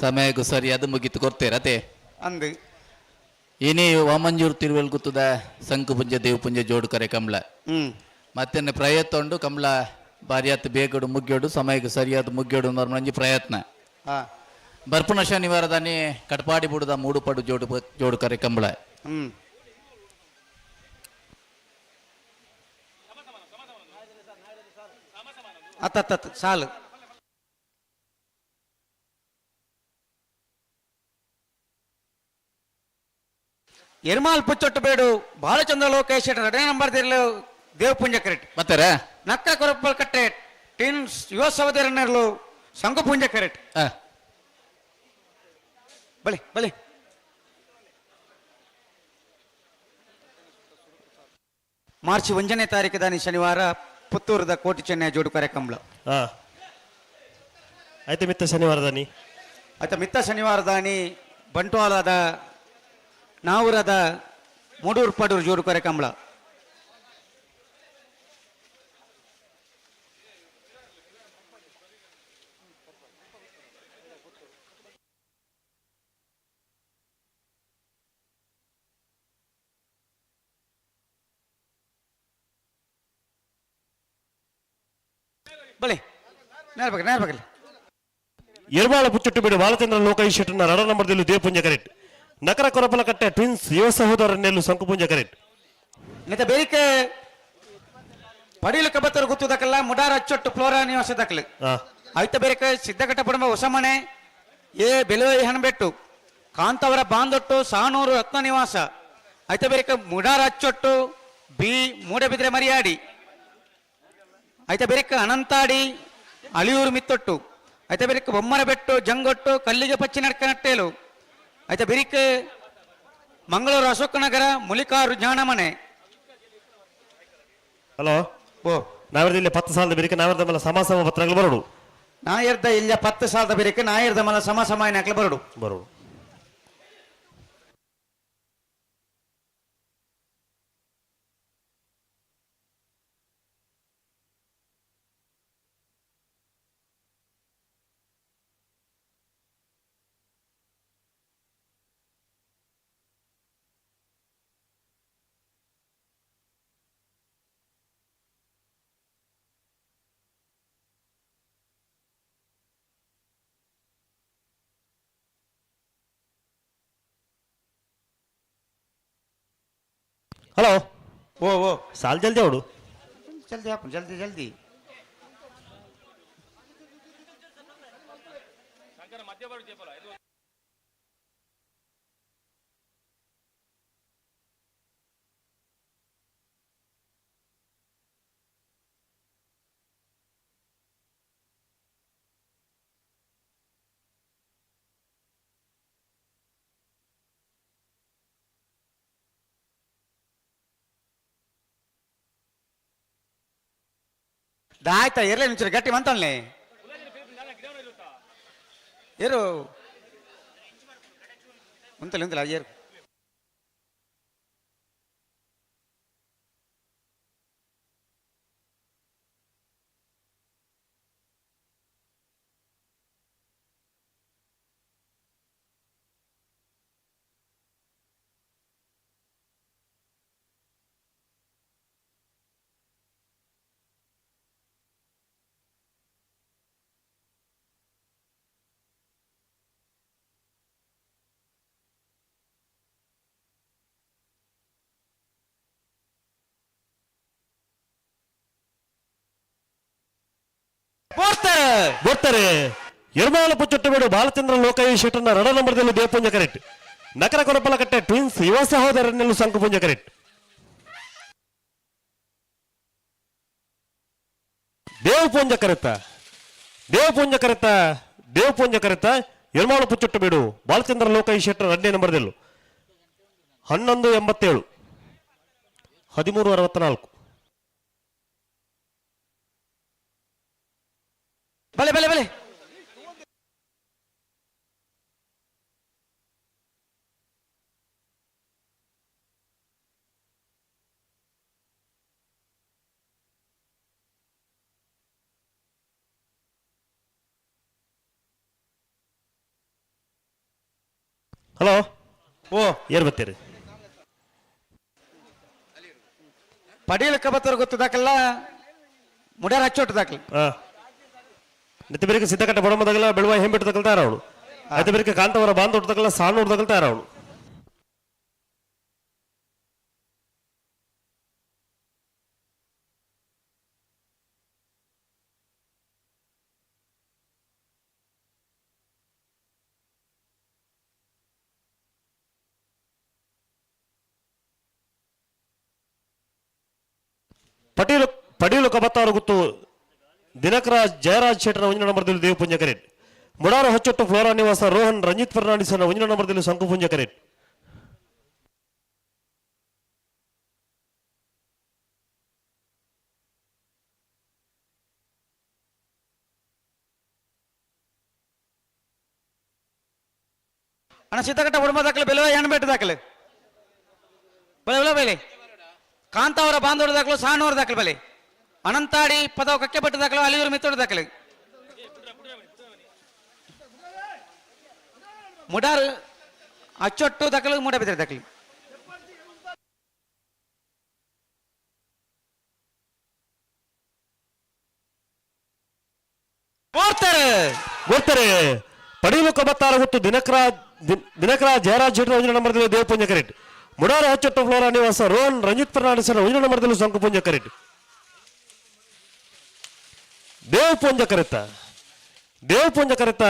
Speaker 16: ಸಮಯಕ್ಕೂ ಸರಿಯಾದ ಮುಗಿತು ಕೊಡ್ತೀರತೆ
Speaker 17: ಅಂದು
Speaker 16: ಇನಿ ವಾಮಂಜೂರು ತಿರುವೆಲ್ ಗುತ್ತದ ಸಂಕುಪುಂಜ ದೇವಪುಂಜ ಜೋಡು ಕರೆ ಕಮಲ ಮತ್ತೆ ಪ್ರಯತ್ನ ಉಂಡು ಕಮಲ ಬಾರಿಯಾತ್ ಬೇಗಡು ಮುಗ್ಯೋಡು ಸಮಯಕ್ಕೆ ಸರಿಯಾದ ಮುಗ್ಯೋಡು ನಂಜಿ ಪ್ರಯತ್ನ. ಬರ್ಪುಣ ಶನಿವಾರದಾನಿ ಕಟ್ಪಾಡಿ ಬುಡದ ಮೂಡುಪಡು ಜೋಡು ಜೋಡು ಕರೆ ಕಂಬಳ.
Speaker 17: ಅತ್ತ ಸಾಲು ಎರ್ಮಾಲ್ ಪುಚ್ಚೊಟ್ಟು ಬೇಡು ಬಾಲಚಂದ್ರ ಲೋಕೇಶ್ ಎರಡನೇ ನಂಬರ್ ದಿರ್ಲು ದೇವಪುಂಜ ಕರೆಟ್
Speaker 16: ಮತ್ತೆ
Speaker 17: ನಕ್ಕ ಕೊರಪ್ಪಲ್ ಕಟ್ಟೆ ಟೀನ್ ಯುವ ಸಹೋದರನರ್ಲು ಸಂಘಪುಂಜ ಕರೆಟ್. ಬಲೆ ಬಲೆ ಮಾರ್ಚ್ 1ನೇ ತಾರೀಕು ದಾನಿ ಶನಿವಾರ ಪುತ್ತೂರದ ಕೋಟಿ ಚೆನ್ನೈ ಜೋಡು ಕಾರ್ಯಕ್ರಮ.
Speaker 12: ಆಯ್ತು ಮಿತ್ತ ಶನಿವಾರದಾನಿ
Speaker 17: ಆಯ್ತಾ ಮಿತ್ತ ಶನಿವಾರದಾನಿ ಬಂಟ್ವಾಳದ ನಾವುರದ ಮೂಡೂರು ಪಡೂರು ಜೋಡು ಕಾರ್ಯಕ್ರಮ. ಬಲೆ ನೇರ ನೇರ ಬಗಲಿ.
Speaker 12: ಎರ್ಮಾಳ ಪುಚ್ಚೊಟ್ಟು ಬೀಡು ಬಾಲಚಂದ್ರ ಲೋಕೇಶ್ ಶೆಟ್ಟನ ರಡ ನಂಬರ್ದಲ್ಲಿ ದೇವಪುಂಜ ಕರೆಕ್ಟ್ ನಕರ ಕೊರಪಲ ಕಟ್ಟೆ ಟ್ವಿನ್ಸ್ ಯುವ ಸಹೋದರನೆಲ್ಲು ಸಂಕುಪುಂಜ ಕರೆಕ್ಟ್.
Speaker 17: ನೆತ ಬೇರಿಕೆ ಪಡೀಲು ಕಬತ್ತರು ಗುತ್ತುದಕ್ಕಲ್ಲ ಮುಡಾರ ಅಚ್ಚೊಟ್ಟು ಫ್ಲೋರಾ ನಿವಾಸ ದಕ್ಕಲು ಆಯ್ತ ಬೇರೆ ಸಿದ್ದಘಟ್ಟ ಪಡಂಬ ಹೊಸಮನೆ ಎ ಬೆಲುವೈ ಹಣಬೆಟ್ಟು ಕಾಂತವರ ಬಾಂದೊಟ್ಟು ಸಾನೂರು ರತ್ನ ನಿವಾಸ ಆಯ್ತ ಬೇರೆ ಮುಡಾರ ಅಚ್ಚೊಟ್ಟು ಬಿ ಮೂಡಬಿದ್ರೆ ಮರಿಯಾಡಿ ಆಯ್ತ ಬೇರೆ ಅನಂತಾಡಿ ಅಳಿಯೂರು ಮಿತ್ತೊಟ್ಟು ಆಯ್ತ ಬೇರೆ ಬೊಮ್ಮರಬೆಟ್ಟು ಜಂಗೊಟ್ಟು ಕಲ್ಲಿಗೆ ಪಚ್ಚಿ ನಡ್ಕ ನಟ್ಟೇಲು ಆಯ್ತ ಬಿರಿಕ್ ಮಂಗಳೂರು ಅಶೋಕನಗರ ಮುಲಿಕಾರು ಜ್ಞಾನಮನೆ.
Speaker 12: ಹಲೋ
Speaker 17: ಓ
Speaker 12: ನಾವರ್ದ 10 ಸಾಲದ ಬಿರಿಕೆ ನಾವರ್ದ ಮಲ್ಲ ಸಮ ಸಮ ಪತ್ರಗಳು ಬರೋಡು.
Speaker 17: ನಾಯರ್ದ ಇಲ್ಲ 10 ಸಾಲದ ಬಿರಿಕೆ ನಾಯರ್ದ ಮಲ್ಲ ಸಮ ಸಮ ಬರೋಡು
Speaker 12: ಬರೋಡು. ಹಲೋ
Speaker 17: ಓ ಓ
Speaker 12: ಸಾಲ್ ಜಲ್ದಿ ಅವಡು
Speaker 17: ಜಲ್ದಿ ಹಾಕು ಜಲ್ದಿ ಜಲ್ದಿ. ದಾಯ್ತ ಇರ್ಲಿ ನಿಂಚೂರು ಗಟ್ಟಿ ಮಂತಲ್ನೆ ಏರು ಉಂತಲ್ಲ ಉಂತಲ್ಲ ಏರು.
Speaker 12: ಬರ್ತಾರೆ. ಎರ್ಮಾಲ ಪುಚ್ಚೊಟ್ಟಬೇಡು ಬಾಲಚಂದ್ರ ಲೋಕಯ್ಯ ಶೆಟ್ಟರ್ನ ರಡ ನಂಬರ್ದಲ್ಲಿ ದೇವಪುಂಜ ಕರೆಕ್ಟ್. ನಕರ ಕೊರಪಲಕಟ್ಟೆ ಟ್ವಿನ್ಸ್ ಯುವ ಸಹೋದರನೆಲ್ಲೂ ಸಂಕುಪುಂಜ ಕರೆಕ್ಟ್. ದೇವಪುಂಜ ಕರೆತ ದೇವಪುಂಜ ಕರೆತ ದೇವಪುಂಜ ಕರೆತ ಎರ್ಮಾಳು ಪುಚ್ಚೊಟ್ಟಬೇಡು ಬಾಲಚಂದ್ರ ಲೋಕಯ್ಯ ಶೆಟ್ಟರ್ ಎರಡನೇ ನಂಬರ್ದಲ್ಲೂ 11.87 13.64.
Speaker 17: ಬಲೆ ಬಲೆ ಬಲೆ.
Speaker 12: ಹಲೋ, ಓ ಏರ್ ಬರ್ತೀರಿ?
Speaker 17: ಪಡೀಲಕ್ಕ ಬತ್ತಾರ ಗೊತ್ತದಾಕಲ್ಲ, ಮುಡ್ಯಾರ ಹಚ್ಚೋಟದಾಕಲ್ಲ.
Speaker 12: ನೆತ್ತಿ ಬೇರೆ ಸಿದ್ದಕಟ್ಟ ಬಡಮದಾಗಲ್ಲ ಬೆಳುವ ಹೆಂಬಿಟ್ಟು ತಗೊಳ್ತಾರ ಅವಳು. ಆಯ್ತು, ಬೇರೆ ಕಾಂತವರ ಬಾಂಧವ್ರು ಸಾಣೂರು ತಗೊಳ್ತಾರ ಅವಳು. ಪಟೀಲು ಪಡೀಲು ಕಬತ್ತಾರು ಗುತ್ತು ದಿನಕರಾಜ್ ಜಯರಾಜ್ ಶೆಟ್ಟರ ಒಂಜಿನ ನಂಬರ್ದಲ್ಲಿ ದೇವಪುಂಜ ಕರೆಟ್. ಮುಡಾರ ಹೊಚ್ಚೊಟ್ಟು ಫ್ಲೋರಾ ನಿವಾಸ ರೋಹನ್ ರಂಜಿತ್ ಫರ್ನಾಂಡಿಸ್ ಒಂಜಿನ ನಂಬರ್ದಲ್ಲಿ ಶಂಕುಪುಂಜ ಕರೆಟ್.
Speaker 17: ಅಣ್ಣ ಸಿದ್ದಕಟ್ಟ ಉಡುಮ ದಾಖಲೆ ಬೆಲೆ ಹೆಣ್ಣು ಬೆಟ್ಟ ದಾಖಲೆ ಬಲೆ ಬಲೆ ಬಲೆ. ಕಾಂತಾವರ ಬಾಂಧವ್ರ ದಾಖಲು ಸಾಣೂರ ದಾಖಲೆ ಬಲೆ. ಅನಂತಾಡಿ ಪದವ ಕಕ್ಕೆ ಬೆಟ್ಟ ದಾಖಲು ಅಲಿಯೂರು ಮಿತ್ತೋಡ ದಾಖಲೆ. ಮುಡಾರು ಅಚ್ಚೊಟ್ಟು ದಾಖಲು ಮೂಡಬಿದ್ರೆ ದಾಖಲೆ.
Speaker 12: ಬರ್ತಾರೆ ಬರ್ತಾರೆ. ಪಡೀಲು ಕಬತ್ತಾರ ಹೊತ್ತು ದಿನಕರಾಜ್ ದಿನಕರಾಜ್ ಜಯರಾಜ್ ಶೆಟ್ಟರ್ ಒಂಜಿನ ನಂಬರ್ದಲ್ಲಿ ದೇವಪುಂಜ ಕರೆಟ್. ಮುಡಾರ ಹೊಚ್ಚೊಟ್ಟು ಫ್ಲೋರಾ ನಿವಾಸ ರೋಹನ್ ರಂಜಿತ್ ಫರ್ನಾಂಡಿಸ್ ಒಂಜಿನ ನಂಬರ್ದಲ್ಲಿ ಶಂಕುಪುಂಜ ಕರೆಟ್. ದೇವಪುಂಜ ಕರೆತ ದೇವಪುಂಜ ಕರೆತ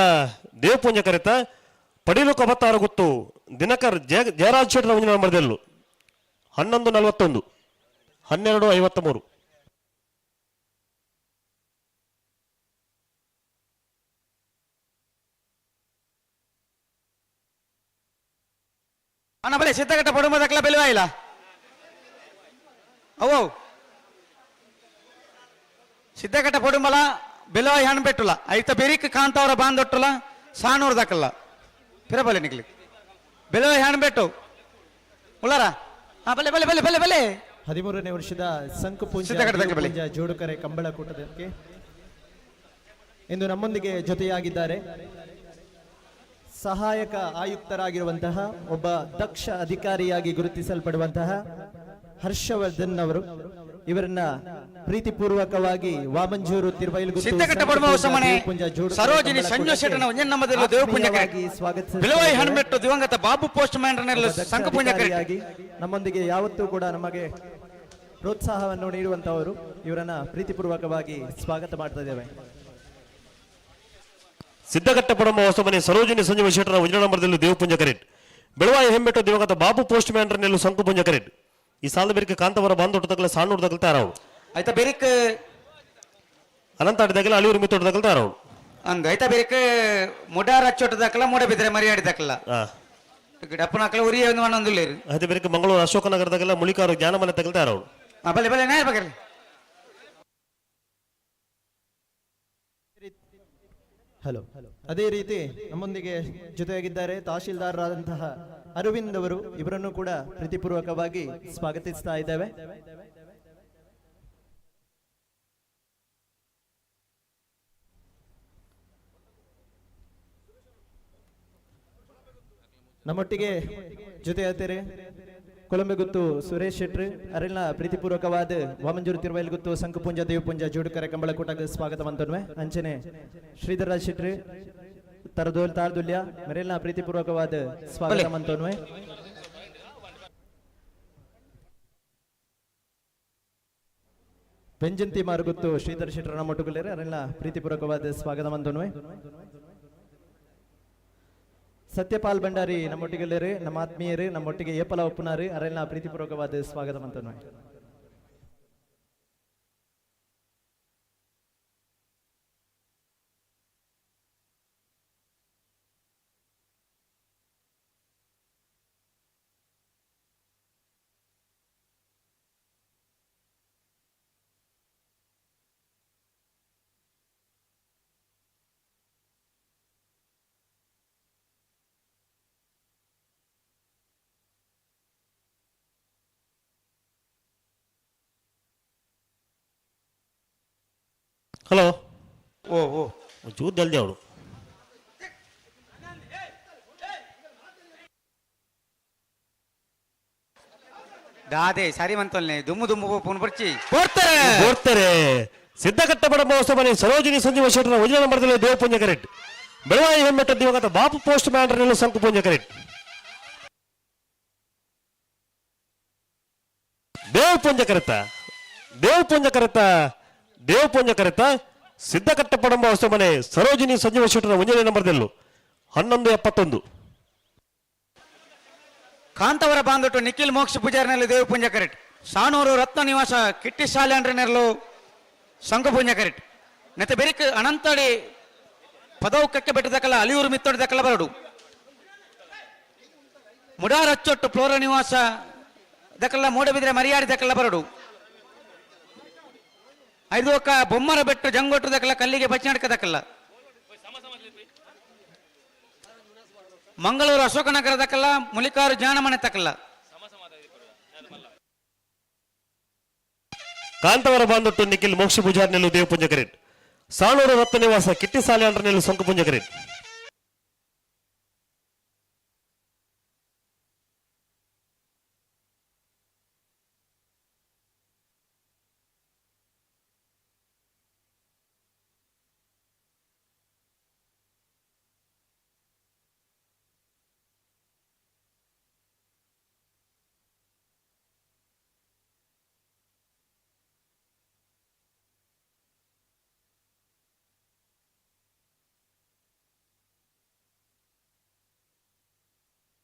Speaker 12: ದೇವಪುಂಜ ಕರೆತ ಪಡೀಲು ಕಬತ್ತಾರ ಗುತ್ತು ದಿನಕರ್ ಜಯರಾಜ್ ಶೆಟ್ಟರ್ ಒಂಜಿನ ನಂಬರ್ದಲ್ಲೂ 11.41 12.53.
Speaker 17: ಅಣ್ಣ ಬಲೆ ಸಿದ್ದಘಟ್ಟ ಪಡುಮ ದಾಖಲೆ ಬೆಲೆ ಇಲ್ಲ ಅವು ಸಿದ್ದಘಟ್ಟ ಪಡುಮಲ ಬೆಲವಾಯಿ ಹಣ್ಣು ಬೆಟ್ಟುಲ ಐತ ಬೆರಿಕ್ ಕಾಂತವರ ಬಾಂದೊಟ್ಟುಲ ಸಾನೂರು ದಾಕಲ್ಲ ಪಿರಬಲೆ ನಿಗ್ಲಿ ಬೆಲವಾಯಿ ಹಣ್ಣು ಬೆಟ್ಟು ಉಳ್ಳಾರ. ಹಾ ಬಲೆ ಬಲೆ ಬಲೆ ಬಲೆ ಬಲೆ.
Speaker 14: 13ನೇ ವರ್ಷದ ಸಂಕುಪುಂಜ
Speaker 17: ಸಿದ್ದಘಟ್ಟ ದಾಖಲೆ ಬಲೆ.
Speaker 14: ದೇವಪುಂಜ ಜೋಡುಕರೆ ಕಂಬಳಕೂಟದಕ್ಕೆ ಇಂದು ನಮ್ಮೊಂದಿಗೆ ಜೊತೆಯಾಗಿದ್ದಾರೆ ಸಹಾಯಕ ಆಯುಕ್ತರಾಗಿರುವಂತಹ ಒಬ್ಬ ದಕ್ಷ ಅಧಿಕಾರಿಯಾಗಿ ಗುರುತಿಸಲ್ಪಡುವಂತಹ ಹರ್ಷವರ್ಧನ್ ಅವರು. ಇವರನ್ನ ಪ್ರೀತಿಪೂರ್ವಕವಾಗಿ ವಾಮಂಜೂರು ತಿರುವೈಲುಗುತ್ತು
Speaker 17: ಸಿದ್ದಘಟ್ಟ ಪಡುಮ ಹೊಸಮನೆ ಸರೋಜಿನಿ ಸಂಜು ಶೆಟ್ಟನ ಒಂಜನ್ ನಮ್ಮದಲ್ಲೂ ದೇವಪುಂಜ
Speaker 14: ಆತ್ಮೀಯವಾಗಿ ಸ್ವಾಗತಿಸುತ್ತೇವೆ.
Speaker 17: ಬಿಲವಾಯಿ ಹಣ್ಮೆಟ್ಟು ದಿವಂಗತ ಬಾಬು ಪೋಸ್ಟ್ ಮ್ಯಾನ್
Speaker 14: ಒಬ್ಬ ದಕ್ಷ
Speaker 17: ಸಂಕಪುಂಜ
Speaker 14: ಅಧಿಕಾರಿಯಾಗಿ ನಮ್ಮೊಂದಿಗೆ ಯಾವತ್ತೂ ಕೂಡ ನಮಗೆ ಪ್ರೋತ್ಸಾಹವನ್ನು ನೀಡುವಂತವರು. ಇವರನ್ನ ಪ್ರೀತಿಪೂರ್ವಕವಾಗಿ ಸ್ವಾಗತ ಮಾಡ್ತಾ ಇದ್ದೇವೆ.
Speaker 12: ಸಿದ್ದಘಟ್ಟ ಪಡಮ ಹೊಸಮನೆ ಸರೋಜಿನಿ ಸಂಜೀವ ಶೆಟ್ಟರ ಒಂಜಿನ ನಂಬರ್ದಲ್ಲಿ ದೇವಪುಂಜ ಕರೆಟ್. ಬೆಳವಾಯಿ ಹೆಂಬೆಟ್ಟು ದಿವಂಗತ ಬಾಬು ಪೋಸ್ಟ್ ಮ್ಯಾನ್ ನೆಲ್ಲು ಸಂಕುಪುಂಜ ಕರೆಟ್. ಈ ಸಾಲದ ಬೇರಿಕೆ ಕಾಂತವರ ಬಾಂಧೊಟ್ಟು ತಗಲ ಸಾಣೂರು ತಗಲ ತಾರವಳು.
Speaker 17: ಆಯ್ತಾ ಬೆರಿಕ್
Speaker 12: ಅನಂತಾಡಿ ತಗಲ ಅಳಿಯೂರು ಮಿತ್ತೊಟ್ಟು ತಗಲ ತಾರವಳು.
Speaker 17: ಅಂದ್ ಆಯ್ತಾ ಬೆರಿಕ್ ಮುಡಾರ ಅಚ್ಚೊಟ್ಟು ದಾಖಲ ಮೂಡ ಬಿದ್ರೆ ಮರಿಯಾಡಿ ದಾಖಲ ಗಿಡಪ್ಪನ ಹಾಕಲ ಉರಿಯ ಒಂದು ಮಣ್ಣೊಂದಿಲ್ಲ.
Speaker 12: ಆಯ್ತಾ ಬೆರಿಕೆ ಮಂಗಳೂರು ಅಶೋಕನಗರದಾಗೆಲ್ಲ ಮುಳಿಕಾರು ಜ್ಞಾನಮನೆ ತಗಲ ತಾರವಳು.
Speaker 17: ಬಲೆ ಬಲೆ ನಾಯ ಬಗರ್ಲಿ.
Speaker 14: ಹಲೋ. ಅದೇ ರೀತಿ ನಮ್ಮೊಂದಿಗೆ ಜೊತೆಯಾಗಿದ್ದಾರೆ ತಹಶೀಲ್ದಾರರಾದಂತಹ ಅರವಿಂದ್ ಅವರು. ಇವರನ್ನು ಕೂಡ ಪ್ರೀತಿಪೂರ್ವಕವಾಗಿ ಸ್ವಾಗತಿಸ್ತಾ ಇದ್ದೇವೆ. ನಮ್ಮೊಟ್ಟಿಗೆ ಜೊತೆಯಾಗ್ತಾರೆ ಕೊಳಂಬೆಗುತ್ತು ಸುರೇಶ್ ಶೆಟ್ರು ಅರಿಲ್ನ ಪ್ರೀತಿಪೂರ್ವಕವಾದ ವಾಮಂಜೂರು ತಿರುವೈಲ್ಗುತ್ತು ಸಂಕುಪುಂಜ ದೇವಪುಂಜ ಜೋಡುಕರೆ ಕಂಬಳಕೂಟಕ್ಕೆ ಸ್ವಾಗತ ಅಂತನ್ವೆ. ಅಂಚನೆ ಶ್ರೀಧರರಾಜ್ ಶೆಟ್ರು ತರದೋಲ್ ತಾಳ್ದುಲ್ಯ ಮೆರೆಲ್ನ ಪ್ರೀತಿಪೂರ್ವಕವಾದ ಸ್ವಾಗತ ಅಂತನ್ವೆ. ಬೆಂಜಂತಿ ಮಾರುಗುತ್ತು ಶ್ರೀಧರ್ ಶೆಟ್ಟರ ನಮ್ಮೊಟ್ಟುಗುಲ್ಲೇರೆ ಅರೆಲ್ಲ ಪ್ರೀತಿಪೂರ್ವಕವಾದ ಸ್ವಾಗತ ಅಂತನ್ವೆ. ಸತ್ಯಪಾಲ್ ಭಂಡಾರಿ ನಮ್ಮೊಟ್ಟಿಗೆಲ್ಲರು ನಮ್ಮ ಆತ್ಮೀಯರು ನಮ್ಮೊಟ್ಟಿಗೆ ಏಪಲ ಒಪ್ಪುನಾರು ಅರೆಲ್ಲ ಪ್ರೀತಿಪೂರ್ವಕವಾದ ಸ್ವಾಗತ ಅಂತನ್ವೆ.
Speaker 12: ಹಲೋ. ಓ ಓ ಚೂರು ಜಲ್ದಿ ಅವಳು.
Speaker 17: ದಾದೆ ಸರಿ ಮಂತೊಲ್ನೆ ದುಮ್ಮು ದುಮ್ಮು ಪೋನ್ ಬರ್ಚಿ.
Speaker 12: ಬರ್ತಾರೆ ಬರ್ತಾರೆ. ಸಿದ್ಧಕಟ್ಟ ಬಡ ಮಹೋತ್ಸವ ಸರೋಜಿನಿ ಸಂಜೀವ ಶೆಟ್ಟರ ವಜನ ನಂಬರ್ದಲ್ಲಿ ದೇವಪುಂಜ ಕರೆಕ್ಟ್. ಬೆಳವಾಯಿ ಹೆಮ್ಮೆಟ್ಟ ದಿವಂಗತ ಬಾಪು ಪೋಸ್ಟ್ ಮ್ಯಾನ್ ಸಂಕು ಪುಂಜ ಕರೆಕ್ಟ್. ದೇವಪುಂಜ ಕರೆತ ದೇವಪುಂಜ ಕರೆತ ದೇವಪುಂಜ ಕರೆತ ಸಿದ್ಧಕಟ್ಟ ಪಡಂಬ ಹೊಸಮನೆ ಸರೋಜಿನಿ ಸಂಜೀವ ಶೆಟ್ಟರ ಒಂಜನೇ ನಂಬರ್ದಲ್ಲೂ 11:71.
Speaker 17: ಕಾಂತವರ ಬಾಂಧಟ್ಟು ನಿಖಿಲ್ ಮೋಕ್ಷ ಪೂಜಾರಿನಲ್ಲಿ ದೇವಪುಂಜ ಕರೆಕ್ಟ್. ಸಾಣೂರು ರತ್ನ ನಿವಾಸ ಕಿಟ್ಟಿ ಶಾಲೆ ಸಂಘಪುಂಜ ಕರೆಕ್ಟ್. ನೆತ್ತ ಬೆರಿಕ್ ಅನಂತಡಿ ಪದವು ಕಕ್ಕೆ ಬೆಟ್ಟದಕ್ಕಲ್ಲ ಅಲಿಯೂರು ಮಿತ್ತೊಡ್ದಕ್ಕಲ್ಲ ಬರಡು. ಮುಡಾರಚ್ಚೊಟ್ಟು ಫ್ಲೋರ ನಿವಾಸ ದಕ್ಕಲ್ಲ ಮೂಡಬಿದ್ರೆ ಮರಿಯಾಡಿ ದಕ್ಕಲ್ಲ ಬರಡು. ಐದು ಒಕ್ಕ ಬೊಮ್ಮರ ಬೆಟ್ಟು ಜಂಗೊಟ್ಟು ದಕ್ಕಲ್ಲ ಕಲ್ಲಿಗೆ ಬಚ್ಚಿನಡ್ಕ ದಕ್ಕಲ್ಲ. ಮಂಗಳೂರು ಅಶೋಕನಗರ ದಕ್ಕಲ್ಲ ಮುಲಿಕಾರು ಜ್ಞಾನಮನೆ ತಕ್ಕಲ್ಲ.
Speaker 12: ಕಾಂತವರ ಬಾಂಧಟ್ಟು ನಿಖಿಲ್ ಮೋಕ್ಷ ಪೂಜಾರಿ ನೆಲ್ಲು ದೇವಪುಂಜ ಕರೆಕ್ಟ್. ಸಾಣೂರು ರತ್ನ ನಿವಾಸ ಕಿಟ್ಟಿ ಸಾಲೆ ಅಂಡ್ರ ನೆಲ್ಲು ಸಂಕುಪುಂಜ ಕರೆಕ್ಟ್.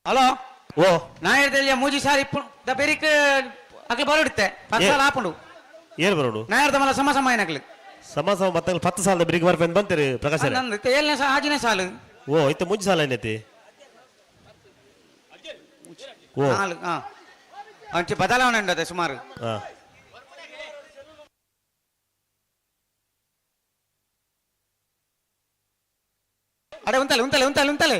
Speaker 17: ಹಲೋ.
Speaker 12: ಓ
Speaker 17: ನಾ ಹೇಳ್ದೆ ಮೂಜಿ ಸಾರಿ the ಬೆರಿಕ್ ಅಕ್ಲು ಬರೋಡುತ್ತೆ ಪತ್ತು ಸಾಲ ಆಪುಂಡು.
Speaker 12: ಏನ್ ಬರೋಡು?
Speaker 17: ನಾ ಹೇಳ್ದ ಮಲ್ಲ ಸಮ ಸಮ ಏನಕ್ಲು
Speaker 12: ಸಮ ಸಮ ಮತ್ತೆ 10 ಸಾಲದ ಬೆರಿಕ್ ಬರ್ಪೇನ್ ಬಂತೀರಿ ಪ್ರಕಾಶ್.
Speaker 17: ನಂದು ಏಳನೇ ಸಾಲ ಆಜನೇ ಸಾಲು.
Speaker 12: ಓ ಇತ್ತ ಮುಂಚೆ ಸಾಲ ಏನೈತಿ? ಓ
Speaker 17: ನಾಲ್ಕು. ಹಾ ಅಂಚೆ ಬದಲಾವಣೆ ಉಂಟದೆ ಸುಮಾರು.
Speaker 12: ಹಾ
Speaker 17: ಅಡೆ ಉಂತಲೆ ಉಂತಲೆ ಉಂತಲೆ ಉಂತಲೆ.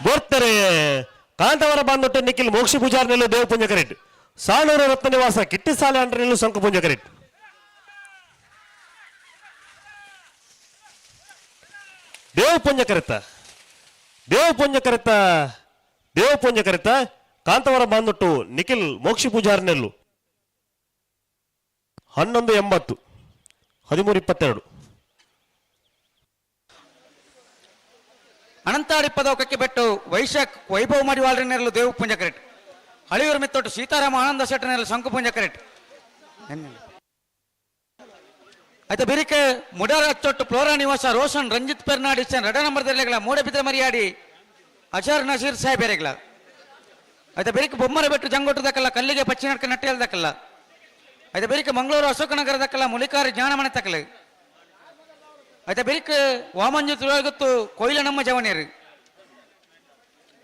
Speaker 12: ಬರ್ತಾರೆ. ಕಾಂತವರ ಬಾಂಧೊಟ್ಟು ನಿಖಿಲ್ ಮೋಕ್ಷ ಪೂಜಾರಿ ನೆಲ್ಲು ದೇವಪುಂಜ ಕರೆಕ್ಟ್. ಸಾಣೂರು ರತ್ನ ನಿವಾಸ ಕಿಟ್ಟಿ ಸಾಲೆ ಅಂಡ್ರ ನೆಲ್ಲು ಸಂಕುಪುಂಜ ಕರೆಕ್ಟ್. ದೇವಪುಂಜ ಕರೆತ ದೇವಪುಂಜ ಕರೆತ ದೇವಪುಂಜ ಕರೆತ ಕಾಂತವರ ಬಾಂಧೊಟ್ಟು ನಿಖಿಲ್ ಮೋಕ್ಷ ಪೂಜಾರಿ ನೆಲ್ಲು 11:80 13:22.
Speaker 17: ಅನಂತಾಡಿ ಪದವಕಕ್ಕೆ ಬೆಟ್ಟು ವೈಶಾಖ್ ವೈಭವ್ ಮಡಿವಾಳರನ್ನೆರಲು ದೇವು ಪುಂಜ ಕರೆಟ್. ಹಳಿಯೂರು ಮಿತ್ತೊಟ್ಟು ಸೀತಾರಾಮ ಆನಂದ ಶೆಟ್ಟನೆರಲು ಶಂಕು ಪುಂಜ ಕರೆಟ್. ಆಯ್ತಾ ಬಿರಿಕೆ ಮುಡಾರ ಅಚ್ಚೊಟ್ಟು ಫ್ಲೋರಾ ನಿವಾಸ ರೋಷನ್ ರಂಜಿತ್ ಪೆರ್ನಾಡಿ ರಡ ನಂಬರ್ ದರ್ಲೆಗಳ ಮೂಡಬಿದ್ರೆ ಮರಿಯಾಡಿ ಅಜರ್ ನಸೀರ್ ಸಾಹೇಬ್ ಎರೆಗಳ. ಆಯ್ತಾ ಬೆರಿಕೆ ಬೊಮ್ಮರ ಬೆಟ್ಟು ಜಂಗೊಟ್ಟದಕ್ಕಲ್ಲ ಕಲ್ಲಿಗೆ ಪಚ್ಚಿನಡ್ಕ ನಟ್ಟೆಲ್ದಕ್ಕಲ್ಲ. ಆಯ್ತಾ ಬೆರಿಕೆ ಮಂಗಳೂರು ಅಶೋಕನಗರದಕ್ಕಲ್ಲ ಮುಲಿಕಾರಿ ಜ್ಞಾನಮನೆ ತಕ್ಕಲ. ಆಯ್ತಾ ಬೆರಿಕೆ ವಾಮಂಜು ತಿರುವತ್ತು ಕೊಯ್ಲ ನಮ್ಮ ಜವನಿಯರು.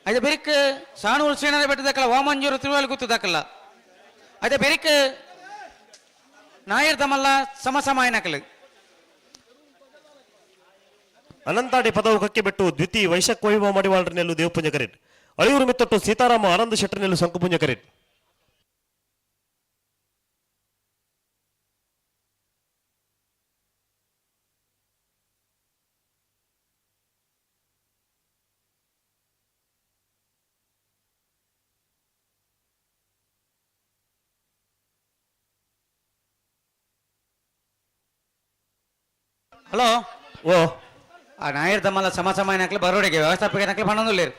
Speaker 17: ಆಯ್ತಾ ಬೆರಿಕೆ ಸಾಣೂರು ಸೇನರ ಬೆಟ್ಟದಕ್ಕಲ್ಲ ವಾಮಂಜೂರು ತಿರುವಲ್ ಗುತ್ತದಕ್ಕಲ್ಲ. ಆಯ್ತಾ ಬೆರಿಕೆ ನಾಯರ್ ತಮಲ್ಲ ಸಮಸಮಾಯನಕಲು.
Speaker 12: ಅನಂತಾಡಿ ಪದವು ಕಕ್ಕೆ ಬಿಟ್ಟು ದ್ವಿತೀಯ ವೈಶಾಖ ವೈಭವ ಮಡಿವಾಳರನೆಲ್ಲು ದೇವಪುಂಜ ಕರೆಟ್. ಅಳಿಯೂರು ಮಿತ್ತೊಟ್ಟು ಸೀತಾರಾಮ ಆನಂದ ಶೆಟ್ಟರ್ನೆಲ್ಲು ಶಂಕುಪುಂಜ ಕರೆಟ್.
Speaker 17: ಹಲೋ.
Speaker 12: ಓ.
Speaker 17: ಆ ನಾಯರ್ ತಮ್ಮಲ್ಲ ಸಮ ಸಮಾಯನಕ್ಲೆ ಬರೋಡಿಗೆ ವ್ಯವಸ್ಥಾಪಕ ನಕ್ಲೆ ಪಣೊಂದುಲ್ಲೇರು.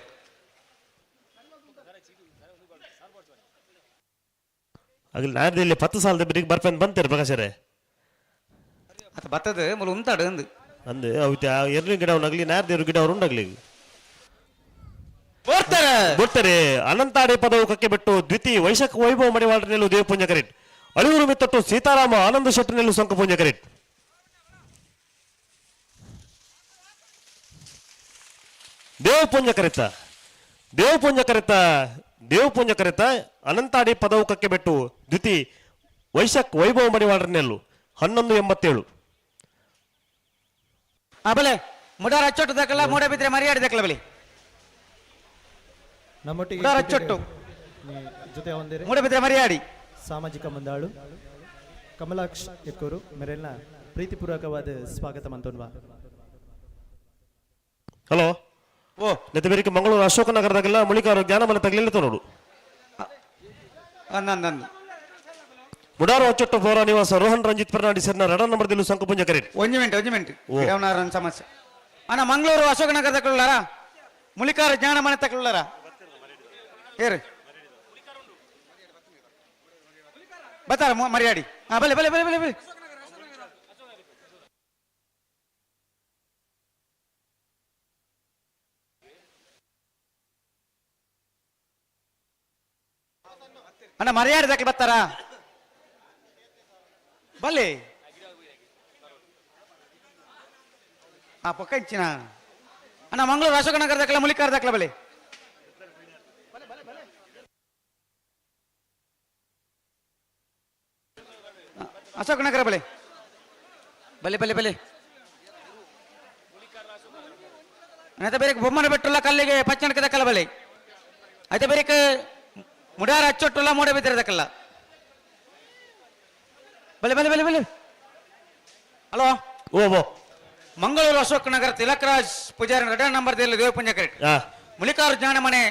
Speaker 12: ಅಗಲ್ ನಾಯರ್ದಲ್ಲಿ 10 ಸಾಲದ ಬಿರಿಗೆ ಬರ್ಪೆನ್ ಬಂತೇರು ಪ್ರಕಾಶರೇ.
Speaker 17: ಅತ್ತ ಬತ್ತದ ಮುಲು ಉಂತಾಡು ಅಂದು.
Speaker 12: ಅಂದು ಅವು ಎರಡು ಗಿಡ ಅವನಾಗ್ಲಿ ನಾಯರ್ ದೇವ್ರ ಗಿಡ ಅವ್ರು ಉಂಡಾಗ್ಲಿ.
Speaker 17: ಬರ್ತಾರೆ.
Speaker 12: ಬರ್ತಾರೆ. ಅನಂತಾಡಿ ಪದವು ಕಕ್ಕೆ ಬಿಟ್ಟು ದ್ವಿತೀಯ ವೈಶಾಖ ವೈಭವ ಮಡಿವಾಳರನೆಲ್ಲು ದೇವಪುಂಜ ಕರೆಟ್. ಅಳಿಯೂರು ಮಿತ್ತೊಟ್ಟು ಸೀತಾರಾಮ ಆನಂದ ಶೆಟ್ಟರ್ನೆಲ್ಲು ಶಂಕುಪುಂಜ ಕರೆಟ್. ದೇವಪುಂಜ ಕರೆತ ದೇವಪುಂಜ ಕರೆತ ದೇವಪುಂಜ ಕರೆತ ಅನಂತಾಡಿ ಪದವು ಕಕ್ಕೆ ಬಿಟ್ಟು ದ್ವಿತೀಯ ವೈಶಾಖ್ ವೈಭವ ಮಡಿವಾಳರನೆಲ್ಲು 11.87.
Speaker 17: ಆ ಬಲೆ ಮುಡಾರ ಅಚ್ಚೊಟ್ಟು ದಕ್ಕಲ್ಲ ಮೂಡ ಬಿದ್ರೆ ಮರ್ಯಾದೆ ದಕ್ಕಲ್ಲ ಬಲಿ.
Speaker 14: ನಮ್ಮೊಟ್ಟಿಗೆ
Speaker 17: ಮುಡಾರ ಅಚ್ಚೊಟ್ಟು.
Speaker 14: ಜೊತೆ ಹೊಂದಿರಿ.
Speaker 17: ಮೂಡ ಬಿದ್ರೆ ಮರ್ಯಾಡಿ.
Speaker 14: ಸಾಮಾಜಿಕ ಮುಂದಾಳು ಕಮಲಾಕ್ಷ್ ಎಕ್ಕೂರು ಮೆರೆಲ್ನ ಪ್ರೀತಿಪೂರ್ವಕವಾದ ಸ್ವಾಗತ ಮಂತೋನ್ವ.
Speaker 12: ಹಲೋ.
Speaker 17: ಓ.
Speaker 12: ನೆತ್ತ ಬೇರೆ ಮಂಗಳೂರು ಅಶೋಕನಗರದಾಗೆಲ್ಲ ಮುಳಿಕಾರು ಜ್ಞಾನಮನೆ ತಗಲಿಲ್ಲ ನೋಡು.
Speaker 17: ಅಂದ.
Speaker 12: ಮುಡಾರು ಅಚ್ಚೊಟ್ಟು ಪೌರ ನಿವಾಸ ರೋಹನ್ ರಂಜಿತ್ ಫರ್ನಾಂಡಿಸ್ ಸರ್ನ ರಡ ನಂಬರ್ ದಿಲ್ಲು ಸಂಕಪುಂಜ ಕರೆಟ್.
Speaker 17: ಒಂಜಿ ಮಿನಿಟ್, ಒಂಜಿ ಮಿನಿಟ್.
Speaker 12: ಓ.
Speaker 17: ಗಿಡವನಾರ ಒಂದ್ ಸಮಸ್ಯೆ. ಅಣ್ಣ ಮಂಗಳೂರು ಅಶೋಕನಗರ ತಕೊಳ್ಳಾರ ಮುಳಿಕಾರ ಜ್ಞಾನಮನೆ ತಕೊಳ್ಳಾರ ಏರು ಬತ್ತಾರ ಮರ್ಯಾಡಿ. ಹಾ ಬಲೆ ಬಲೆ ಬಲೆ ಬಲೆ ಬಲೆ. ಅಣ್ಣ ಮರ್ಯಾಡಿ ದಕ್ಕೆ ಬರ್ತಾರಾ ಬಲ್ಲೆ. ಆ ಪಕ್ಕ ಇಚ್ಚಿನ ಅಣ್ಣ ಮಂಗಳೂರು ಅಶೋಕನಗರ ದಕ್ಕಲ ಮುಳಿಕಾರ ದಕ್ಕಲ ಬಲೆ. ಅಶೋಕನಗರ ಬಲೆ ಬಲೆ ಬಲೆ ಬಲೆ. ಆಯ್ತಾ ಬೇರೆ ಬೊಮ್ಮನ ಬೆಟ್ಟುಲ್ಲ ಕಲ್ಲಿಗೆ ಪಚ್ಚಣಕ್ಕೆ ದಕ್ಕಲ ಬಲೆ. ಆಯ್ತಾ ಬೇರೆ ಮುಡಾರ ಅಚ್ಚೊಟ್ಟುಲ್ಲ ಮೂಡ ಬಿದ್ದರೆ ದಕ್ಕಲ್ಲ ಬಲೆ ಬಲೆ ಬಲೆ ಬಲೆ. ಹಲೋ.
Speaker 12: ಓ ಓ.
Speaker 17: ಮಂಗಳೂರು ಅಶೋಕ್ ನಗರ ತಿಲಕರಾಜ್ ಪೂಜಾರಿ ರಡ ನಂಬರ್ ದೇಲು ದೇವಪುಂಜ ಕರೆಟ್. ಮುಳಿಕಾರು ಜ್ಞಾನಮನೆ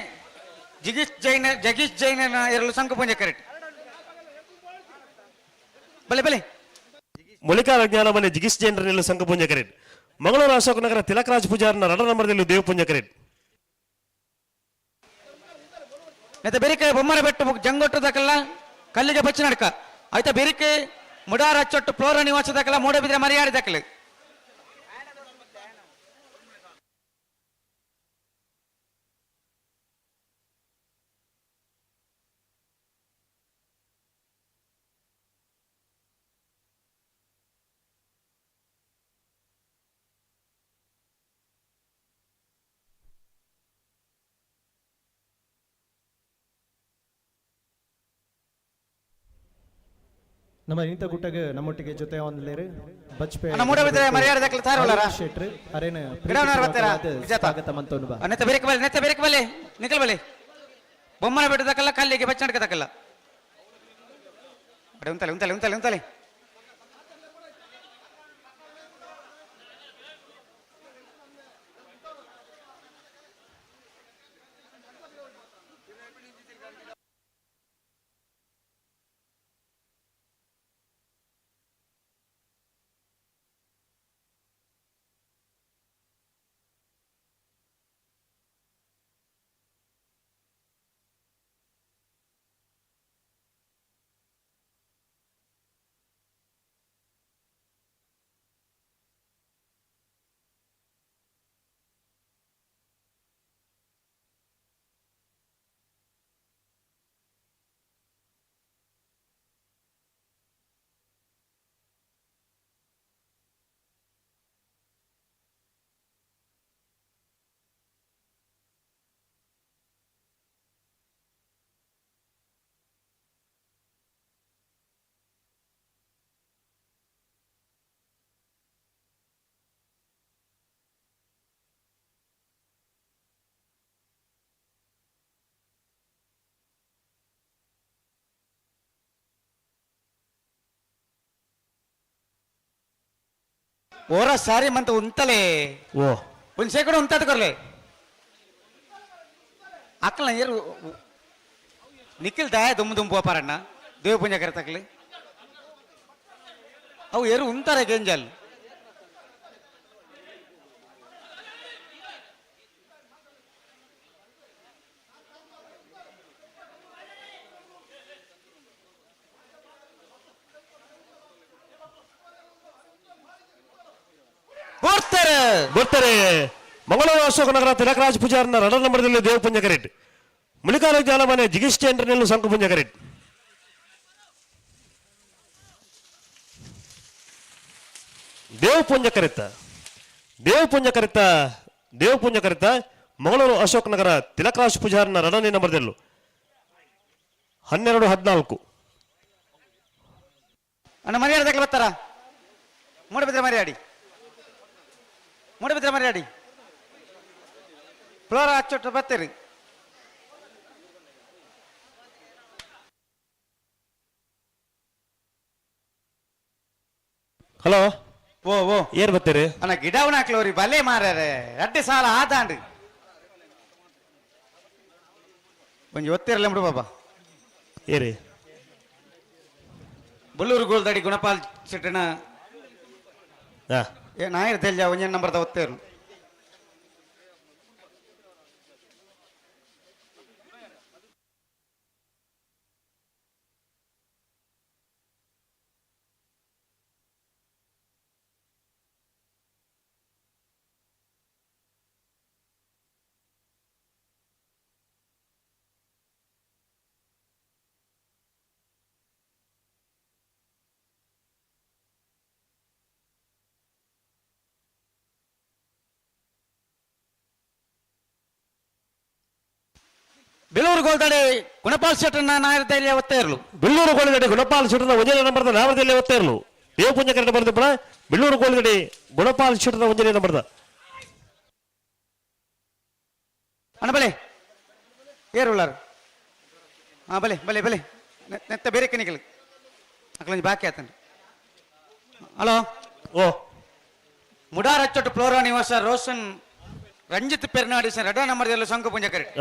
Speaker 17: ಜಿಗೀಶ್ ಜೈನ ಜಗೀಶ್ ಜೈನ ಇರಲು ಸಂಕ ಪೂಂಜ ಕರೆಟ್. ಬಲೆ ಬಲೆ.
Speaker 12: ಮುಳಿಕಾರ ಜ್ಞಾನಮನೆ ಜಿಗೀಶ್ ಜೈನರನೆಲ್ಲ ಸಂಕ ಪೂಂಜ ಕರೆಟ್. ಮಂಗಳೂರು ಅಶೋಕ್ ನಗರ ತಿಲಕರಾಜ್ ಪೂಜಾರನ ರಡ ನಂಬರ್ ದೇಲು ದೇವಪುಂಜ ಕರೆಟ್.
Speaker 17: ಮತ್ತೆ ಬೆರಿಕೆ ಬೊಮ್ಮರ ಬೆಟ್ಟು ಜಂಗೊಟ್ಟು ದಕ್ಕಲ್ಲ ಕಲ್ಲಿಗೆ ಬಚ್ಚಿ ನಡ್ಕ. ಆಯ್ತಾ ಬೆರಿಕೆ ಮುಡಾರ ಅಚ್ಚೊಟ್ಟು ಫ್ಲೋರ ನಿವಾಸ ದಕ್ಕಲ್ಲ ಮೂಡ ಬಿದ್ರೆ ಮರ್ಯಾದೆ ದಕ್ಕಲು.
Speaker 14: ನಮ್ಮ ಇಂಥ ಗುಟ್ಟಗೆ ನಮ್ಮೊಟ್ಟಿಗೆ ಜೊತೆ ಒಂದ್ಲೇರು ಬಚ್ಪೆ
Speaker 17: ಅಣ್ಣ, ಮೂಡಬಿದ್ರೆ ಮರ್ಯಾದೆ ದಕ್ಕಲು ತಾರೋಳರ?
Speaker 14: ಶೆಟ್ರು ಅರೇನ
Speaker 17: ಗಿಡವನಾರ ಬರ್ತಾರಾ? ವಿಜೇತ.
Speaker 14: ಸ್ವಾಗತ ಮಂತೋನು ಬಾ.
Speaker 17: ನೆತ್ತ ಬೇರೆ ಬಲೆ, ನೆತ್ತ ಬೇರೆ ಬಲೆ, ನಿಕಲ್ ಬಲೆ. ಬೊಮ್ಮನ ಬೆಟ್ಟ ದಕ್ಕಲ್ಲ ಕಲ್ಲಿಗೆ ಬಚ್ಚಣಕ ದಕ್ಕಲ್ಲ. ಅಡೆ ಉಂತಲೆ ಉಂತಲೆ ಉಂತಲೆ ಉಂತಲೆ. ಓರ ಸಾರಿ ಮಂತ ಉಂತಲೆ.
Speaker 12: ಓ
Speaker 17: ಒಂದು ಶೇಕಡ ಉಂತಾದ ಕೊರ್ಲೆ ಅಕ್ಕಲ ಏರು ನಿಖಿಲ್ ದಾಯ ದುಮ್ಮು ದುಂಬು ಪೋಪಾರಣ್ಣ ದೇವ ಪೂಂಜೆ ಕರೆತಕ್ಲಿ ಅವು ಏರು ಉಂತಾರೆ ಗೇಂಜಲ್. ಬರ್ತಾರೆ
Speaker 12: ಬರ್ತಾರೆ. ಮಂಗಳೂರು ಅಶೋಕನಗರ ತಿಲಕರಾಜ್ ಪೂಜಾರನ ರಡ ನಂಬರ್ದಲ್ಲಿ ದೇವಪುಂಜ ಕರೆಟ್ ಮುಳಿಕಾಲ ಜಾಲಮನೆ ಜಿಗಿಶ್ ಚಂದ್ರನಲ್ಲೂ ಸಂಕುಪುಂಜ ಕರೆಟ್. ದೇವಪುಂಜ ಕರೆತ ದೇವಪುಂಜ ಕರೆತ ದೇವಪುಂಜ ಕರೆತ ಮಂಗಳೂರು ಅಶೋಕನಗರ ತಿಲಕರಾಜ್ ಪೂಜಾರನ ರಡನೇ ನಂಬರ್ದಲ್ಲೂ 12 14.
Speaker 17: ಅಣ್ಣ ಮರ್ಯಾದೆ ಬರ್ತಾರ ಮೂಡಬಿದ್ರೆ ಮರ್ಯಾಡಿ ಮೂಡಬಿದ್ರೆ ಮರ್ಯಾಡಿ ಫ್ಲೋರ ಹಚ್ಚೊಟ್ಟು ಬರ್ತೀರಿ.
Speaker 12: ಹಲೋ
Speaker 17: ಓ ಓ
Speaker 12: ಏರ್ ಬರ್ತೀರಿ
Speaker 17: ಅಣ್ಣ ಗಿಡವನ್ನ ಹಾಕ್ಲವ್ರಿ ಬಲೆ ಮಾರ್ಯಾರೆ ಅಡ್ಡಿ ಸಾಲ ಆದಾನ್ರಿ ಒಂಜಿ ಒತ್ತಿರಲ್ಲ ಬಿಡು ಬಾಬಾ.
Speaker 12: ಏರಿ
Speaker 17: ಬಳ್ಳೂರು ಗೋಲ್ದಡಿ ಗುಣಪಾಲ್ ಶೆಟ್ಟಣ
Speaker 12: ಹಾ
Speaker 17: ನಾಯಿರ್ ತೆಲ್ಜ ಒಂಜಿ ನಂಬರ್ದ ಒತ್ತೇರು. ಬೆಳ್ಳೂರು ಗೋಲ್ದಡಿ ಗುಣಪಾಲ್ ಶೆಟ್ಟರ್ನ ನಾಯರದಲ್ಲಿ ಒತ್ತೇ ಇರಲು.
Speaker 12: ಬೆಳ್ಳೂರು ಗೋಲ್ದಡಿ ಗುಣಪಾಲ್ ಶೆಟ್ಟರ್ನ ಒಂದನೇ ನಂಬರ್ದ ನಾಮದಲ್ಲಿ ಒತ್ತೇ ಇರಲು. ದೇವಪುಂಜ ಕರೆಂಟ್ ಬರೆದ ಪಡ ಬೆಳ್ಳೂರು ಗೋಲ್ದಡಿ ಗುಣಪಾಲ್ ಶೆಟ್ಟರ್ನ ಒಂದನೇ ನಂಬರ್ದ.
Speaker 17: ಅಣ್ಣ ಬಲೆ ಏರುಳ್ಳಾರು ಹಾ ಬಲೆ ಬಲೆ ಬಲೆ ನೆತ್ತ ಬೇರೆ ಕಣಿಗಳು ಅಕ್ಕಲೊಂಜಿ ಬಾಕಿ ಆತನ. ಹಲೋ
Speaker 12: ಓ
Speaker 17: ಮುಡಾರ್ ಅಚ್ಚೊಟ್ಟು ಫ್ಲೋರಾ ನಿವಾಸ ರೋಷನ್ ರಂಜಿತ್ ಪೆರ್ನಾಡಿ ಸರ್ ರಡ ನಂಬರ್ದಲ್ಲೂ ಶಂಕು ಪುಂಜ ಕರೆಕ್ಟ್.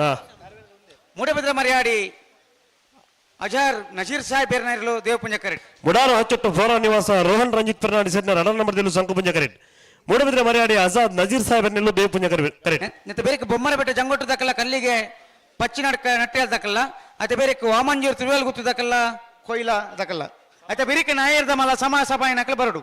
Speaker 17: ಮೂಡಬಿದ್ರೆ ಮರ್ಯಾಡಿ ಅಜಾರ್ ನಜೀರ್ ಸಾಹೇಬ್ ಬೇರ್ನಾರಿಲು ದೇವಪುಂಜ ಕರೆಕ್ಟ್.
Speaker 12: ಮುಡಾರು ಹಚ್ಚೊಟ್ಟು ಫ್ಲೋರಾ ನಿವಾಸ ರೋಹನ್ ರಂಜಿತ್ ಫೆರ್ನಾಂಡಿಸ್ ರಡ ನಂಬರ್ದಲ್ಲೂ ಶಂಕು ಪುಂಜ ಕರೆಕ್ಟ್. ಮೂಡಬಿದ್ರೆ ಮರ್ಯಾಡಿ ಆಜಾದ್ ನಜೀರ್ ಸಾಹೇಬ್ ನೆಲ್ಲು ದೇವಪುಂಜ ಕರೆಕ್ಟ್.
Speaker 17: ನೆತ್ತ ಬೇರೆ ಬೊಮ್ಮರ ಬೆಟ್ಟ ಜಂಗೊಟ್ಟು ದಕ್ಕಲ್ಲ ಕಲ್ಲಿಗೆ ಪಚ್ಚಿನಡ್ಕ ನಟ್ಟೆಲ್ ದಕ್ಕಲ್ಲ ಅತೆ ಬೇರೆ ವಾಮಂಜೂರ್ ತಿರುವೇಲ್ ಗುತ್ತು ದಕ್ಕಲ್ಲ ಕೊಯ್ಲ ದಕ್ಕಲ್ಲ ಅತೆ ಬೇರೆ ನಾಯರ್ದ ಮಲ ಸಮ ಸಭಾಯ ನಕಲು ಬರಡು.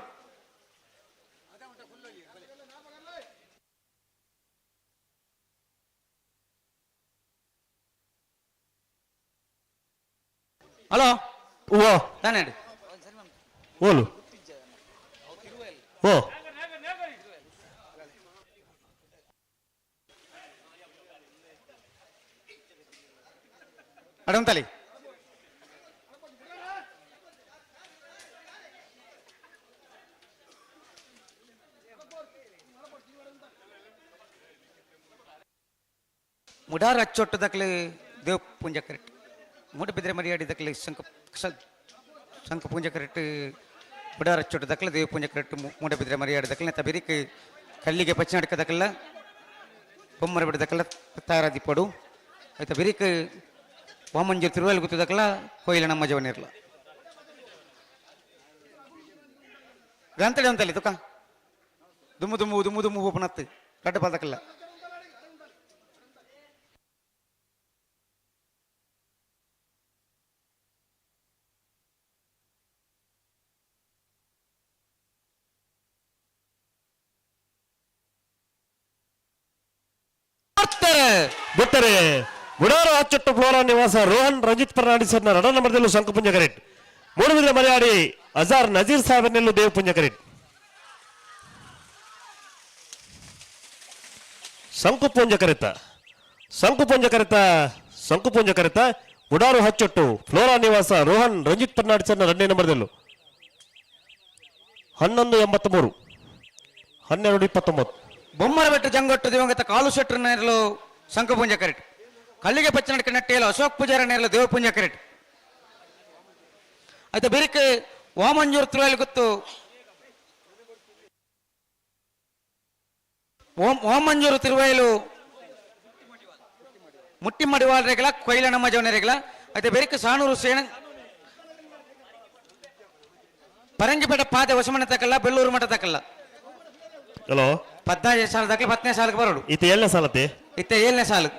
Speaker 17: ಹಲೋ
Speaker 12: ಓ
Speaker 17: ತಾನೇ
Speaker 12: ಓಲು ಓ
Speaker 17: ಅಡಂತಲಿ ಮುಡಾರ್ ಅಚ್ಚೊಟ್ಟು ದಕ್ಕಲಿ ದೇವ್ ಪುಂಜ ಕರೆಕ್ಟ್. ಮೂಡಬಿದ್ರೆ ಮರ್ಯಾಡಿ ದಕ್ಕಲಿ ಶಂಕ ಶಂಕ ಪೂಂಜ ಕರೆಕ್ಟ್. ಮುಡಾರ್ ಅಚ್ಚೊಟ್ಟು ದಕ್ಕಲ ದೇವ್ ಪೂಂಜ ಕರೆಕ್ಟ್. ಮೂಡಬಿದ್ರೆ ಮರ್ಯಾಡಿ ದಕ್ಕಲ ನೆತ್ತ ಬಿರಿಕ್ ಕಲ್ಲಿಗೆ ಪಚ್ಚಿನಡ್ಕ ದಕ್ಕಲ ಬೊಮ್ಮರ ಬಿಡ ದಕ್ಕಲ ತಯಾರಾದಿಪ್ಪಡು ಆಯ್ತಾ ಬಿರಿಕ್ ವಾಮಂಜೂರು ತಿರುವಲ್ ಗುತ್ತು ದಕ್ಕಲ ಕೊಯ್ಲ ನಮ್ಮ ಜವನಿರ್ಲ ಗಂತಡೆ ಅಂತಲ್ಲಿ ತುಕ ದುಮ್ಮು ದುಮ್ಮು ದುಮ್ಮು ದುಮ್ಮು ಓಪನತ್ತು ಕಡ್ಡ ಪಾದಕ್ಕಲ್ಲ.
Speaker 12: ಬಿಟ್ಟರೆ ಮುಡಾರು ಅಚ್ಚೊಟ್ಟು ಫ್ಲೋರಾ ನಿವಾಸ ರೋಹನ್ ರಂಜಿತ್ ಫರ್ನಾಂಡಿಸ್ ರಡ ನಂಬರ್ದಲ್ಲೂ ಶಂಕುಪುಂಜ ಕರೆಕ್ಟ್. ಮೂಡಬಿದ್ರೆ ಮರ್ಯಾಡಿ ಅಜಾರ್ ನಜೀರ್ ಸಾಹೇಬರ್ನೆಲ್ಲೂ ದೇವಪುಂಜ ಕರೆಕ್ಟ್. ಶಂಕುಪುಂಜ ಕರೆತ ಶಂಕುಪುಂಜ ಕರೆತ ಶಂಕುಪುಂಜ ಕರೆತ ಮುಡಾರು ಹಚ್ಚೊಟ್ಟು ಫ್ಲೋರಾ ನಿವಾಸ ರೋಹನ್ ರಂಜಿತ್ ಫರ್ನಾಂಡಿಸ್ ಎರಡನೇ ನಂಬರ್ದಲ್ಲೂ 11:83 12:29.
Speaker 17: ಬೊಮ್ಮರ ಬೆಟ್ಟ ಜಂಗೊಟ್ಟು ದಿವಂಗತ ಕಾಲು ಶೆಟ್ಟರ್ ನೇರಲು ಶಂಕುಪುಂಜ ಕರೆಕ್ಟ್. ಕಲ್ಲಿಗೆ ಪಚ್ಚನಡ್ಕ ನಟ್ಟೇಲು ಅಶೋಕ್ ಪೂಜಾರ ನೇರಲು ದೇವಪುಂಜ ಕರೆಕ್ಟ್. ಆಯ್ತಾ ಬಿರಿಕ್ ವಾಮಂಜೂರ್ ತಿರುವಲ್ಲಿ ಗೊತ್ತು ಓಂ ಓಮಂಜೂರು ತಿರುವೈಲು ಮುಟ್ಟಿ ಮಡಿವಾಳರೆಗಳ ಕೊಯ್ಲ ನಮ್ಮ ಜವನರೆಗಳ అయితే ಬೆರಿಕ ಸಾಣೂರು ಸೇನ ಪರಂಗಿಪೇಟೆ ಪಾದೆ ಹೊಸಮನೆ ತಕಲ್ಲ ಬೆಳ್ಳೂರು ಮಠ ತಕಲ್ಲ.
Speaker 12: ಹಲೋ.
Speaker 17: 14 ಸಾಲ ದಾಖಲೆ 10ನೇ ಸಾಲಕ್ಕೆ ಬರೋಡು.
Speaker 12: ಇತ್ತ 7ನೇ ಸಾಲತ್ತೆ.
Speaker 17: ಇತ್ತ 7ನೇ ಸಾಲು.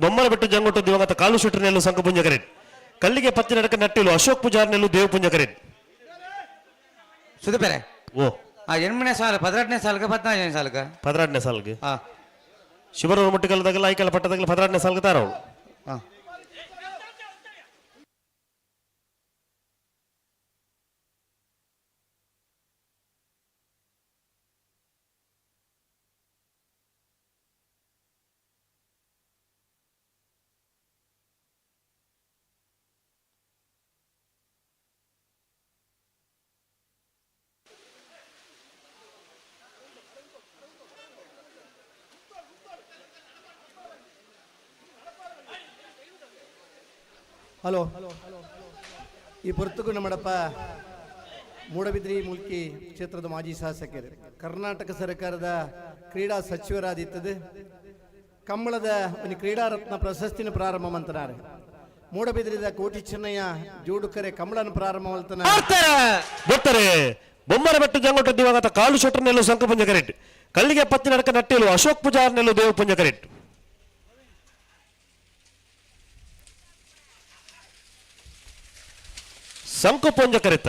Speaker 12: ಬೊಮ್ಮರ ಬೆಟ್ಟು ಜಂಗೊಟ್ಟು ದಿವಂಗತ ಕಾಲು ಶೆಟ್ಟರ್ನೆಲ್ಲು ಸಂಕಪುಂಜ ಕರೆಟ್. ಕಲ್ಲಿಗೆ ಪತ್ತಿ ನಡಕ ನಟ್ಟಿಲು ಅಶೋಕ್ ಪೂಜಾರ್ನೆಲ್ಲು ದೇವಪುಂಜ ಕರೆಟ್.
Speaker 17: ಸುದಪೇರೆ.
Speaker 12: ಓ.
Speaker 17: ಆ 8ನೇ ಸಾಲು 12ನೇ ಸಾಲಕ್ಕೆ 14ನೇ ಸಾಲಕ್ಕೆ.
Speaker 12: 12ನೇ ಸಾಲಿಗೆ. ಶಿವರೂರು ಮುಟ್ಟಿಕಲ್ಲದಾಗಲ್ಲ ಐಕಲ ಪಟ್ಟದಾಗಲ್ಲ 12ನೇ ಸಾಲಿಗೆ ತಾರವಳು.
Speaker 5: ಹಲೋ, ಈ ಪೊರ್ತುಗು ನಮ್ಮಡಪ್ಪ ಮೂಡಬಿದ್ರಿ ಮುಲ್ಕಿ ಕ್ಷೇತ್ರದ ಮಾಜಿ ಶಾಸಕರು, ಕರ್ನಾಟಕ ಸರ್ಕಾರದ ಕ್ರೀಡಾ ಸಚಿವರಾದಿತ್ತದು, ಕಂಬಳದ ಒಂದು ಕ್ರೀಡಾರತ್ನ ಪ್ರಶಸ್ತಿನ ಪ್ರಾರಂಭ ಮಂತನಾರೆ. ಮೂಡಬಿದ್ರಿದ ಕೋಟಿ ಚೆನ್ನಯ್ಯ ಜೋಡುಕರೆ ಕಂಬಳನ ಪ್ರಾರಂಭ ಮಲ್ತನ.
Speaker 12: ಬರ್ತಾರೆ. ಬೊಮ್ಮರ ಬೆಟ್ಟು ಜಂಗೊಟ್ಟು ದಿವಂಗತ ಕಾಲು ಶೆಟ್ಟರ್ನೆಲ್ಲು ಸಂಕಪುಂಜ ಕರೆಟ್. ಕಲ್ಲಿಗೆ ಪತ್ತಿ ನಡಕ ನಟ್ಟಿಲು ಅಶೋಕ್ ಪೂಜಾರ್ನೆಲ್ಲು ದೇವಪುಂಜ ಕರೆಟ್. ಸಂಕುಪುಂಜ ಕರೆತ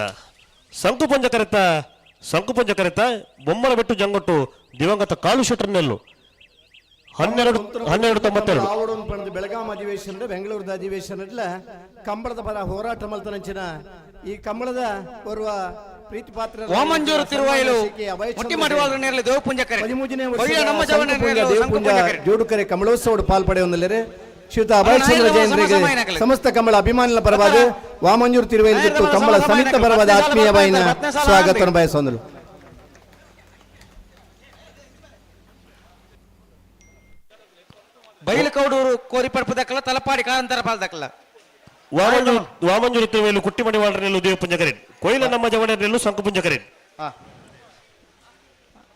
Speaker 12: ಸಂಕುಪುಂಜ ಕರೆತ ಸಂಕುಪುಂಜ ಕರೆತ ಬೊಮ್ಮರ ಬೆಟ್ಟು ಜಂಗೊಟ್ಟು ದಿವಂಗತ ಕಾಲು ಶೆಟ್ಟರ್ನೆಲ್ಲು 12 1292.
Speaker 5: ಆವಡೊಂದು ಪಣದು ಬೆಳಗಾಂ ಅಧಿವೇಶನ ಬೆಂಗಳೂರದ ಅಧಿವೇಶನ ಕಂಬಳದ ಪರ ಹೋರಾಟ ಮಲ್ತನಂಚಿನ ಈ ಕಂಬಳದ ಓರ್ವ ಪ್ರೀತಿ ಪಾತ್ರ
Speaker 17: ವಾಮಂಜೂರು ತಿರುವಾಯಿಲು ಮುಟ್ಟಿ ಮಡಿವಾಳರ ನೇರಳೆ ದೇವಪುಂಜ ಕರೆ.
Speaker 5: 13ನೇ
Speaker 17: ಕೊಯ್ಯ ನಮ್ಮ ಜವನ ನೇರಳೆ
Speaker 5: ದೇವಪುಂಜ
Speaker 17: ಸಂಕುಪುಂಜ ಕರೆ.
Speaker 5: ಜೋಡುಕರೆ ಕಮಲೋತ್ಸವ ಪಾಲ್ಪಡೆಯೊಂದಲ್ಲರೆ ಶ್ರೀಯುತ ಅಭಯಚಂದ್ರ ಜೈನರಿಗೆ ಸಮಸ್ತ ಕಂಬಳ ಅಭಿಮಾನಿಗಳ ಪರವಾದ ವಾಮಂಜೂರು ತಿರುವೈಲು ಗುತ್ತು ಕಂಬಳ ಸಮಿತ ಪರವಾದ ಆತ್ಮೀಯ ಬಾಯಿನ ಸ್ವಾಗತ ಬಯಸೊಂದಲು.
Speaker 17: ಬೈಲಕೌಡೂರು ಕೋರಿ ಪಡ್ಪು ದಕ್ಕಲ ತಲಪಾಡಿ ಕಾರಂತರ ಪಾಲ್ ದಕ್ಕಲ.
Speaker 12: ವಾಮಂಜೂರು ತಿರುವೇಲು ಕುಟ್ಟಿ ಮಡಿವಾಳರನೆಲ್ಲು ದೇವಪುಂಜ ಕರೆಟ್. ಕೊಯ್ಲ ನಮ್ಮ ಜವನರೆಲ್ಲು ಸಂಕುಪುಂಜ ಕರೆಟ್.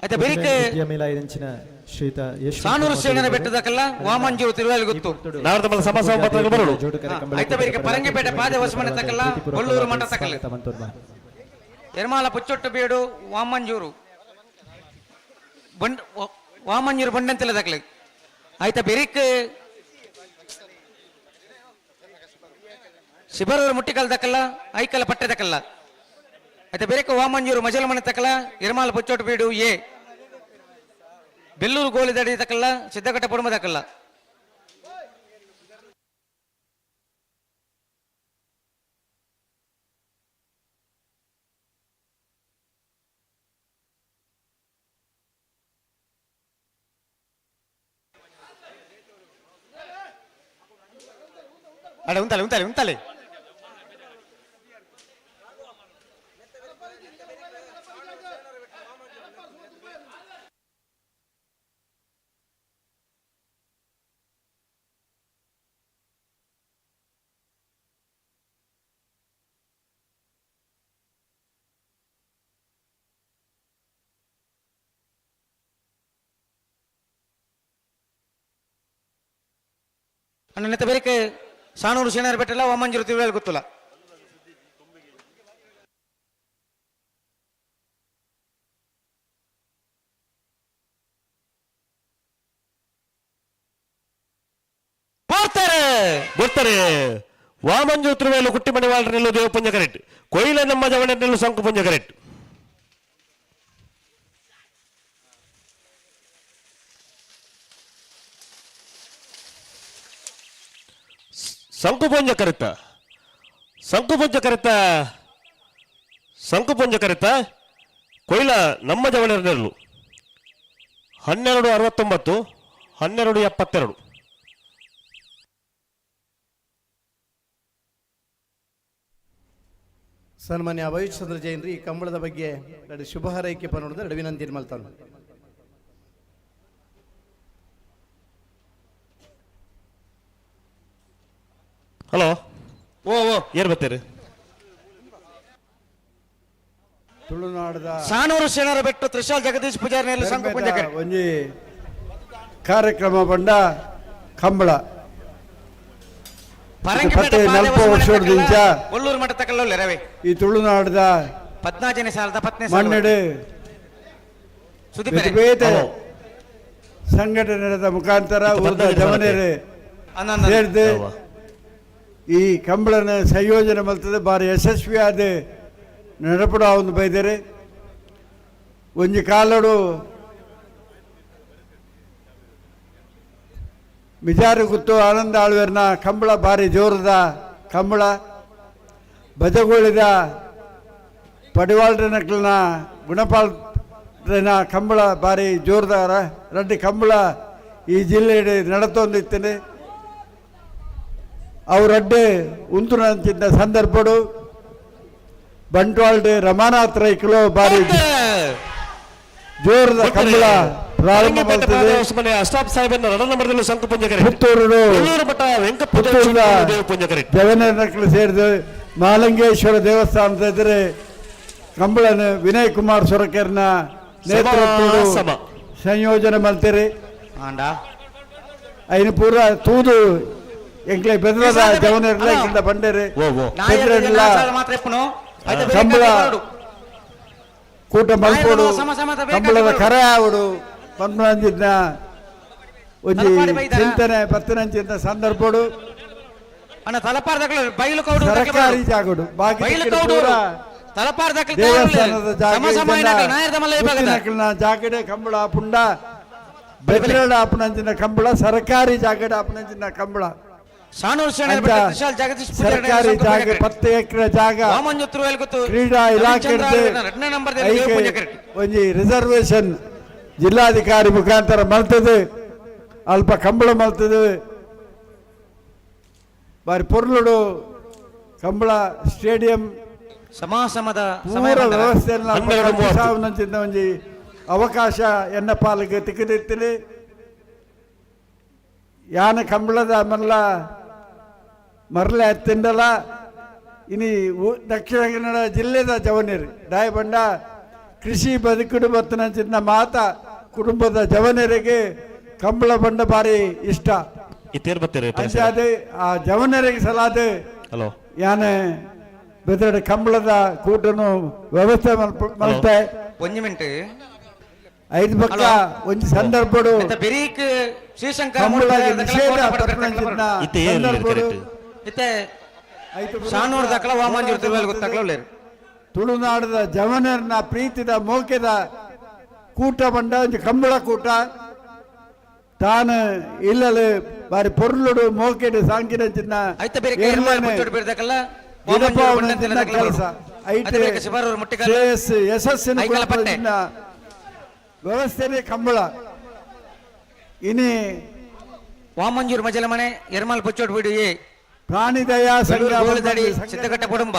Speaker 17: అయితే ಬೆರಿಕೆ
Speaker 14: ಮೇಲಾಯಿದಂಚಿನ ಶ್ರೀಯುತ ಯಶವಂತ
Speaker 17: ಸಾನೂರು ಸೇನನ
Speaker 14: ಮಧುವರೆ,
Speaker 17: ಬೆಟ್ಟದಕಲ್ಲ ವಾಮಂಜೂರು ತಿರುವೈಲು ಗುತ್ತು.
Speaker 12: ನಾರದ ಮಲ್ಲ ಸಭಾ ಸಭಾಪತಿಗಳು ಬರೋಡು.
Speaker 14: ಜೋಡುಕರೆ ಕಂಬಳ
Speaker 17: ಆಯ್ತ ಬೆರಿಕೆ ಪರಂಗಿಪೇಟೆ ಪಾದೆ ಹೊಸಮನೆ ತಕಲ್ಲ ಕೊಲ್ಲೂರು ಮಠ ತಕಲ್ಲ.
Speaker 14: ಸ್ವಾಗತ ಮಂತೋರ್ಮ.
Speaker 17: ಎರ್ಮಾಲ ಪುಚ್ಚೊಟ್ಟು ಬೀಡು ವಾಮಂಜೂರು ಬಂಡ್ ವಾಮಂಜೂರು ಬಂಡಂತೆಲ್ಲ ತಕಲ. ಆಯ್ತ ಬೆರಿಕ್ ಶಿಬರೂರು ಮುಟ್ಟಿಕಲ್ ದಕ್ಕಲ್ಲ ಐಕಲ ಪಟ್ಟೆ ದಕ್ಕಲ್ಲ. ಆಯ್ತ ಬೆರಿಕ ವಾಮಂಜೂರು ಮಜಲಮನೆ ತಕಲ ಎರ್ಮಾಲ ಪುಚ್ಚೊಟ್ಟು ಬೀಡು ಎ ಬೆಲ್ಲೂರು ಗೋಲಿದಡಿ ತಕಲ್ಲ ಸಿದ್ದಘಟ್ಟ ಪುಡುಮ ತಕಲ್ಲ.
Speaker 14: ಅಡೆ ಉಂತಲೆ ಉಂತಲೆ ಉಂತಲೆ.
Speaker 17: ಅಣ್ಣ ಬೇರೆ ಸಾನೂರು ಸೇನಾರ ಬೆಟ್ಟಲ್ಲ ವಾಮಂಜೂರು ತಿರುವೇಲು ಗೊತ್ತಿಲ್ಲ.
Speaker 12: ಬರ್ತಾರೆ ಬರ್ತಾರೆ. ವಾಮಂಜೂರು ತಿರುವೇಲು ಕುಟ್ಟಿ ಮಡಿವಾಳರನೆಲ್ಲು ದೇವಪುಂಜ ಕರೆಟ್. ಕೊಯ್ಲ ನಮ್ಮ ಜವನರೆಲ್ಲು ಸಂಕುಪುಂಜ ಕರೆಟ್. ಸಂಕುಪುಂಜ ಕರೆತ ಸಂಕುಪುಂಜ ಕರೆತ ಸಂಕುಪುಂಜ ಕರೆತ ಕೊಯ್ಲ ನಮ್ಮ ಜವನರೆಲ್ಲು 12 69 12 72.
Speaker 5: ಸನ್ಮಾನ್ಯ ಅಭಯಚಂದ್ರ ಜೈನ್ರಿ ಈ ಕಂಬಳದ ಬಗ್ಗೆ ಎರಡು ಶುಭ ಹಾರೈಕೆ ಪನ್ನೊಡ್ದು ಎರಡು ವಿನಂತಿ ಮಲ್ತಾನು.
Speaker 12: ಹಲೋ.
Speaker 17: ಓ ಓ
Speaker 12: ಏರ್ ಬರ್ತೀರಿ?
Speaker 5: ತುಳು
Speaker 21: ತುಳುನಾಡದ
Speaker 17: ಸಾನೂರು ಶೇಣರ ಬೆಟ್ಟು ತ್ರಿಶಾಲ್ ಜಗದೀಶ್ ಪೂಜಾರಿ ನೆರಳು ಸಂಕುಪುಂಜ ಕರೆಟ್.
Speaker 21: ಒಂಜಿ ಕಾರ್ಯಕ್ರಮ ಬಂಡ ಕಂಬಳ
Speaker 17: ಪರಂಗಿಪೇಟೆ
Speaker 21: ಪತ್ತೆ
Speaker 17: ಪಾದೆ
Speaker 21: ನಲ್ಪ ವರ್ಷದಿಂಚ
Speaker 17: ಒಲ್ಲೂರು ಮಠ ತಕಲ್ಲೊಲ್ಲೆ ರವಿ.
Speaker 21: ಈ ತುಳುನಾಡದ
Speaker 17: ಪದ್ನಾಜನೆ ಸಾಲದ ಪತ್ನಿ ಸಾಲ.
Speaker 21: ಮಣ್ಣೆಡೆ
Speaker 17: ಸುದೀಪ್
Speaker 21: ಬೇತೆ ಬೇತೆ ಸಂಘಟನೆದ ಮುಖಾಂತರ ಊರ್ದ ಜವನೇರು ಸೇರ್ದು ಈ ಕಂಬಳನ ಸಂಯೋಜನೆ ಮಲ್ತದೆ ಬಾರಿ ಯಶಸ್ವಿಯಾದ ನಡಪಡ ಒಂದು ಬೈದರೆ ಒಂಜಿ ಕಾಲಡು ಮಿಜಾರು ಗುತ್ತು ಆನಂದ ಆಳ್ವೆರ್ನ ಕಂಬಳ ಬಾರಿ ಜೋರದ ಕಂಬಳ ಬಜಗೋಳಿದ ಪಡಿವಾಳ್ರನಕ್ಲನ ಗುಣಪಾಲ್ನ ಕಂಬಳ ಬಾರಿ ಜೋರದಾರ ರಡ್ಡಿ ಕಂಬಳ ಈ ಜಿಲ್ಲೆಡೆ ನಡತೊಂದಿತ್ತೇನೆ. ಅವರಡ್ಡೆ ಉಂತುನಂಚಿದ್ದ ಸಂದರ್ಭಡು ಬಂಟ್ವಾಳ್ಡೆ ರಮಾನಾಥ್ ರೈಕ್ಲು ಬಾರಿ ಜೋರದ ಕಂಬಳ ಪ್ರಾರಂಭ ಮಾಡ್ತದೆ.
Speaker 12: ಅಷ್ಟಾಪ್ ಸಾಹೇಬನ್ನ ರಣ ನಂಬರ್ದಲ್ಲಿ ಸಂಕುಪುಂಜ ಕರೆಟ್.
Speaker 21: ಪುತ್ತೂರು
Speaker 12: ಒಲ್ಲೂರು ಮಠ ವೆಂಕಪ್ಪ
Speaker 21: ಪುತ್ತೂರಿನ
Speaker 12: ದೇವಪುಂಜ ಕರೆಟ್.
Speaker 21: ಜವನಕ್ಲು ಸೇರಿದು ಮಹಾಲಿಂಗೇಶ್ವರ ದೇವಸ್ಥಾನದ ಎದುರು ಕಂಬಳನ ವಿನಯ್ ಕುಮಾರ್ ಸೊರಕೆರ್ನ ನೇತೃತ್ವದ
Speaker 12: ಸಮ.
Speaker 21: ಸಂಯೋಜನೆ ಮಲ್ತೀರಿ.
Speaker 17: ಆಂಡ
Speaker 21: ಐನು ಪೂರ ತೂದು ಎಂಕ್ಲೆ ಬೆದ್ರದ ಜವನರ್ಲ ಇಂದ ಬಂಡೇರಿ ಬೆದ್ರಡ್ಲ
Speaker 17: ಮಾತ್ರ ಇಪ್ಪುನು.
Speaker 21: ಕಂಬಳ ಕೂಟ ಮಲ್ಪೋಡು ಕಂಬಳದ ಕರೆ ಆವಡು ಪನ್ಪನಂಚಿನ ಒಂಜಿ ಚಿಂತನೆ ಪತ್ತನಂಚಿನ ಸಂದರ್ಭಡು
Speaker 17: ಅಣ್ಣ ತಲಪಾರ್ ದಕ್ಲು ಬೈಲು ಕೌಡು
Speaker 21: ಸರಕಾರಿ ಜಾಗಡು ಬಾಕಿ
Speaker 17: ಬೈಲು
Speaker 21: ದಿಕ್ಕಿಡ್
Speaker 17: ಕೌಡು
Speaker 21: ಪೂರ
Speaker 17: ತಲಪಾರ್ ದಕ್ಲು
Speaker 21: ದೇವಸ್ಥಾನದ ಜಾಗ
Speaker 17: ಸಮ ಸಮ ನಾಯರ್ದ ಮಲ್ಲ ವಿಭಾಗದ
Speaker 21: ಜಾಗಡೆ ಕಂಬಳ ಪುಂಡ ಬೆದ್ರಡ ಆಪನಂಚಿನ ಕಂಬಳ ಸರಕಾರಿ ಜಾಗಡೆ ಆಪನಂಚಿನ ಕಂಬಳ
Speaker 17: ಸಾನೂರು ಶೇಣರ
Speaker 21: ಅಂತ
Speaker 17: ಬೆಟ್ಟು ತ್ರಿಶಾಲ್ ಜಗದೀಶ್ ಪೂಜಾರಿ ನೆರಳು
Speaker 21: ಸರ್ಕಾರಿ
Speaker 17: ಸಂಕುಪುಂಜ
Speaker 21: ಜಾಗ
Speaker 17: ಕರೆಟ್.
Speaker 21: 10 ಎಕರೆ ಜಾಗ
Speaker 17: ವಾಮಂಜು ತಿರುವೇಲ್ ಗೊತ್ತು
Speaker 21: ಕ್ರೀಡಾ
Speaker 17: ನವೀನ್
Speaker 21: ಇಲಾಖೆ
Speaker 17: ಚಂದ್ರ ಎರಡನೇ ನಂಬರ್ ದೇವಪುಂಜ ಕರೆಟ್.
Speaker 21: ಒಂಜಿ ರಿಸರ್ವೇಶನ್ ಜಿಲ್ಲಾಧಿಕಾರಿ ಮುಖಾಂತರ ಮಲ್ತದೆ ಅಲ್ಪ ಕಂಬಳ ಮಲ್ತದೆ ಬಾರಿ ಪೊರ್ಲುಡು ಕಂಬಳ ಸ್ಟೇಡಿಯಂ
Speaker 17: ಸಮಾಸಮದ
Speaker 21: ಪೂರ ವ್ಯವಸ್ಥೆಯನ್ನು ಕಲ್ಪಿಸಾವನಂಚಿನ ಒಂಜಿ ಅವಕಾಶ ಎನ್ನ ಪಾಲಿಗೆ ತಿಕ್ಕದಿರ್ತೀನಿ. ಯಾನ ಕಂಬಳದ ಮಲ್ಲ ಮರಲೆ ತಿಂಡಲ ಇನಿ ದಕ್ಷಿಣ ಕನ್ನಡ ಜಿಲ್ಲೆದ ಜವನೇರು ದಾಯಬಂಡ ಕೃಷಿ ಬದುಕುಡು ಬತ್ತನಂಚಿನ ಮಾತ ಕುಟುಂಬದ ಜವನರಿಗೆ ಕಂಬಳ ಬಂಡ ಬಾರಿ ಇಷ್ಟ.
Speaker 12: ಈ ತೇರ್ ಬತ್ತೀರಿ
Speaker 21: ಅಂಚಾದ ಆ ಜವನರಿಗೆ ಸಲಾದ
Speaker 12: ಹಲೋ
Speaker 21: ಯಾನೆ ಬೆದರಡೆ ಕಂಬಳದ ಕೂಟನು ವ್ಯವಸ್ಥೆ ಮಲ್ತೆ
Speaker 17: ಒಂಜಿ ಮಿಂಟ್
Speaker 21: ಐದು ಪಕ್ಕ ಒಂಜಿ ಸಂದರ್ಭಡು
Speaker 17: ಬೆರೀಕ್ ಶ್ರೀಶಂಕರ
Speaker 21: ಕಂಬಳಗೆ ನಿಷೇಧ ತಪ್ಪುನಂಚಿನ
Speaker 12: ಇತ್ತೆ ಏರ್ಲಿ
Speaker 21: ಸಂದರ್ಭಡು
Speaker 12: ಕರೆಕ್ಟ್.
Speaker 17: ಇತ್ತೆ ಶಾನೂರು ದಕ್ಕಲ ವಾಮಂಜೂರು ತಿರುವೇಲ್ ಗೊತ್ತಾಗ್ಲ ಉಳ್ಳೇರು.
Speaker 21: ತುಳುನಾಡದ ಜವನರ್ನ ಪ್ರೀತಿದ ಮೋಕೆದ ಕೂಟ ಬಂಡ ಒಂಜಿ ಕಂಬಳ ಕೂಟ ತಾನು ಇಲ್ಲಲು ಬಾರಿ ಪೊರ್ಲುಡು ಮೋಕೆಡು ಸಾಂಕಿನ ಚಿನ್ನ
Speaker 17: ಐತ ಬೇರೆ ಎರ್ಮಾಲ್ ಮುಚ್ಚೋಡು ಬೇರ್ದಕ್ಕಲ್ಲ
Speaker 21: ಗಿಡಪಾವನ ಕೆಲಸ ಐತೆ
Speaker 17: ಶಿಬಾರೂರು ಮುಟ್ಟಿಕಲ್ಲ
Speaker 21: ಶ್ರೇಯಸ್ ಯಶಸ್ಸಿನ
Speaker 17: ಐಕಲ ಪಟ್ಟೆ.
Speaker 21: ಕೊಡುವ ವ್ಯವಸ್ಥೆನೇ ಕಂಬಳ ಇನಿ
Speaker 17: ವಾಮಂಜೂರು ಮಜಲ ಮನೆ ಎರ್ಮಾಲ್ ಪುಚ್ಚೋಡು ಬಿಡು ಎ
Speaker 21: ಪ್ರಾಣಿ ದಯಾ ಸಂಘ
Speaker 17: ಗೋಲದಡಿ
Speaker 21: ಸಂಘಟನೆ
Speaker 17: ಸಿದ್ದಘಟ್ಟ ಕುಟುಂಬ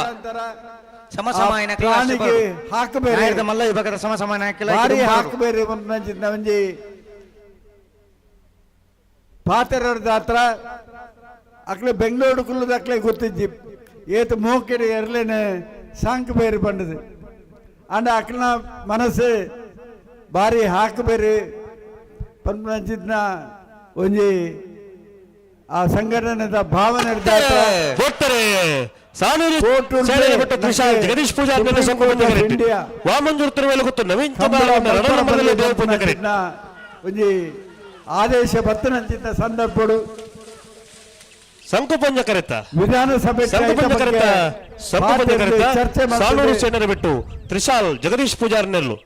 Speaker 17: ಸಮ
Speaker 21: ಆ
Speaker 17: ಸಮಾಯನ
Speaker 21: ಪ್ರಾಣಿಗೆ ಹಾಕಬೇರೆ
Speaker 17: ಮಲ್ಲ ವಿಭಾಗದ ಸಮ ಸಮಾನ
Speaker 21: ಭಾರಿ ಹಾಕಬೇರೆ ಒಂಜಿ ಒಂಜಿ ಪಾತೆರದ ಹತ್ರ ಅಕ್ಲೆ ಬೆಂಗಳೂರು ಕುಲ್ಲದ ಅಕ್ಲೆ ಗೊತ್ತಿಜ್ಜಿ ಏತು ಮೋಕೆಡೆ ಎರ್ಲೇನೆ ಸಾಂಕ್ ಬೇರೆ ಬಂದது ಅಂಡ ಅಕ್ಲನ ಮನಸ್ಸು ಭಾರಿ ಹಾಕಬೇರೆ ಪನ್ಪನಂಚಿದ್ನ ಒಂಜಿ ಆ ಸಂಘಟನೆದ ಭಾವನೆ
Speaker 12: ಕೊಟ್ಟರೆ ಸಾನೂರು ಶೇಣರ ಬೆಟ್ಟು ತ್ರಿಶಾಲ್ ಜಗದೀಶ್ ಪೂಜಾರಿ ನೆರಳು ಸಂಕುಪುಂಜ ಕರೆಟ್.
Speaker 21: ಇಂಡಿಯಾ.
Speaker 12: ವಾಮಂಜೂರು ತಿರುವೇಲ್ ಗೊತ್ತು ನವೀನ್ ಚಂದ್ರ ರಣ ನಂಬರ್ದಲ್ಲಿ ದೇವಪುಂಜ ಕರೆಟ್.
Speaker 21: ಒಂಜಿ ಆದೇಶ ಬತ್ತನಂಚಿದ್ದ ಸಂದರ್ಭಡು
Speaker 12: ಸಂಕುಪುಂಜ ಕರೆತ
Speaker 21: ವಿಧಾನಸಭೆ
Speaker 12: ಸಂಕುಪುಂಜ ಕರೆತ ಸಂಕುಪುಂಜ ಕರೆತ
Speaker 21: ಚರ್ಚೆ
Speaker 12: ಸಾನೂರು
Speaker 21: ಮಾಡ್ತದೆ.
Speaker 12: ಶೇಣರ ಬೆಟ್ಟು ತ್ರಿಶಾಲ್ ಜಗದೀಶ್ ಪೂಜಾರಿ ನೆರಳು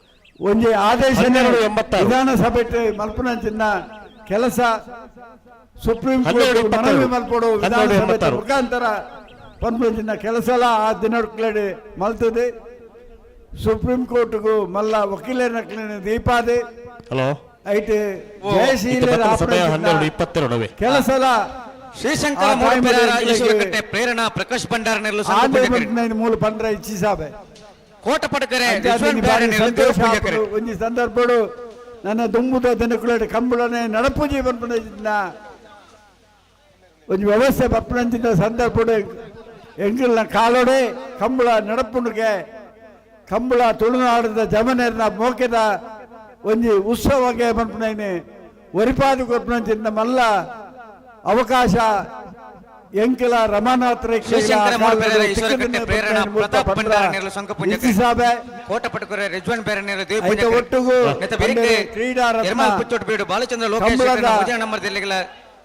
Speaker 21: ಒಂಜಿ ಆದೇಶ
Speaker 12: 1286.
Speaker 21: ವಿಧಾನಸಭೆ ಮಲ್ಪನಂಚಿನ ಕೆಲಸ ಸುಪ್ರೀಂ ಕೋರ್ಟ್
Speaker 12: 1286.
Speaker 21: ಮನವಿ ಮಲ್ಪಡು ವಿಧಾನಸಭೆ
Speaker 12: 1286.
Speaker 21: ಮುಖಾಂತರ ಪನ್ಪನಂಚಿನ ಕೆಲಸ ಎಲ್ಲ ಆ ದಿನಕ್ಲೆಡೆ ಮಲ್ತದೆ. ಸುಪ್ರೀಂ ಕೋರ್ಟ್ಗೂ ಮಲ್ಲ ವಕೀಲರ ದೀಪಾದೆ
Speaker 12: ಹಲೋ
Speaker 21: ಐಟ್ ಜಯಶೀಲರ
Speaker 12: ಸಮಯ 12:22.
Speaker 21: ಕೆಲಸಲ
Speaker 17: ಶ್ರೀಶಂಕರ ಮೂಡುಬಿದಿರೆ ಈಶ್ವರಕಟ್ಟೆ ಪ್ರೇರಣಾ ಪ್ರಕಾಶ್ ಭಂಡಾರ ನೆರಳು ಸಂಕುಪುಂಜ ಕರೆಟ್.
Speaker 21: ಮೂಲ ಪಂದ್ರ ಇಚ್ಛಿಸಾಬೆ
Speaker 17: ಕೋಟ ಪಡಕರೆ
Speaker 21: ಅಂಚಾದ್
Speaker 17: ರಿಜ್ವಾನ್
Speaker 21: ಇನಿ
Speaker 17: ಬ್ಯಾರೆ
Speaker 21: ಬಾರಿ
Speaker 17: ನೆರಳು
Speaker 21: ಸಂತೋಷ
Speaker 17: ದೇವಪುಂಜ
Speaker 21: ಆಪುಂಡು.
Speaker 17: ಕರೆಟ್.
Speaker 21: ಒಂಜಿ ಸಂದರ್ಭಡು ನನ್ನ ದುಂಬುದ ದಿನಕುಲೆಡ್ ಕಂಬಳನೆ ನಡಪುಜಿ ಪನ್ಪುನ ಒಂಜಿ ವ್ಯವಸ್ಥೆ ಬಪ್ಪನಂಚಿನ ಸಂದರ್ಭಡು ಎಂಕಲ್ನ ಕಾಲೋಡೆ ಕಂಬಳ ನಡಪುಂಡುಗೆ ಕಂಬಳ ತುಳುನಾಡದ ಜಮನೆರ್ನ ಮೋಕೆದ ಒಂಜಿ ಉತ್ಸವಗೆ ಪನ್ಪುನೈನೆ ಒರಿಪಾದು ಕೊರ್ಪುನಂಚಿನ ಮಲ್ಲ ಅವಕಾಶ ಎಂಕಲ ರಮಾನಾಥ್ ರೈ
Speaker 17: ಶಿವಶಂಕರ ಮೂಡುಪೆರೆ ಈಶ್ವರಕಟ್ಟೆ ಪ್ರೇರಣಾ ಪ್ರತಾಪ್ ಭಂಡಾರ ನೆರಳು ಸಂಕಪುಂಜ
Speaker 21: ಸಭೆ
Speaker 17: ಕೋಟಪಟಕುರೆ ರಿಜ್ವಾನ್ ಬೇರೆ ನೆರಳು
Speaker 21: ಐತ ಒಟ್ಟುಗು
Speaker 17: ದೇವಪುಂಜ
Speaker 21: ಕ್ರೀಡಾ ರತ್ನ
Speaker 17: ಎರ್ಮಾಲ್ ಪುಚ್ಚೋಟ್ ಬೀಡು ಬಾಲಚಂದ್ರ ಲೋಕೇಶ್
Speaker 21: ಕಂಬಳದ
Speaker 17: ಶೆಟ್ಟರ್ನ ಮೊದಲ ನಂಬರ್ ದಿಲ್ಲಿಗಳ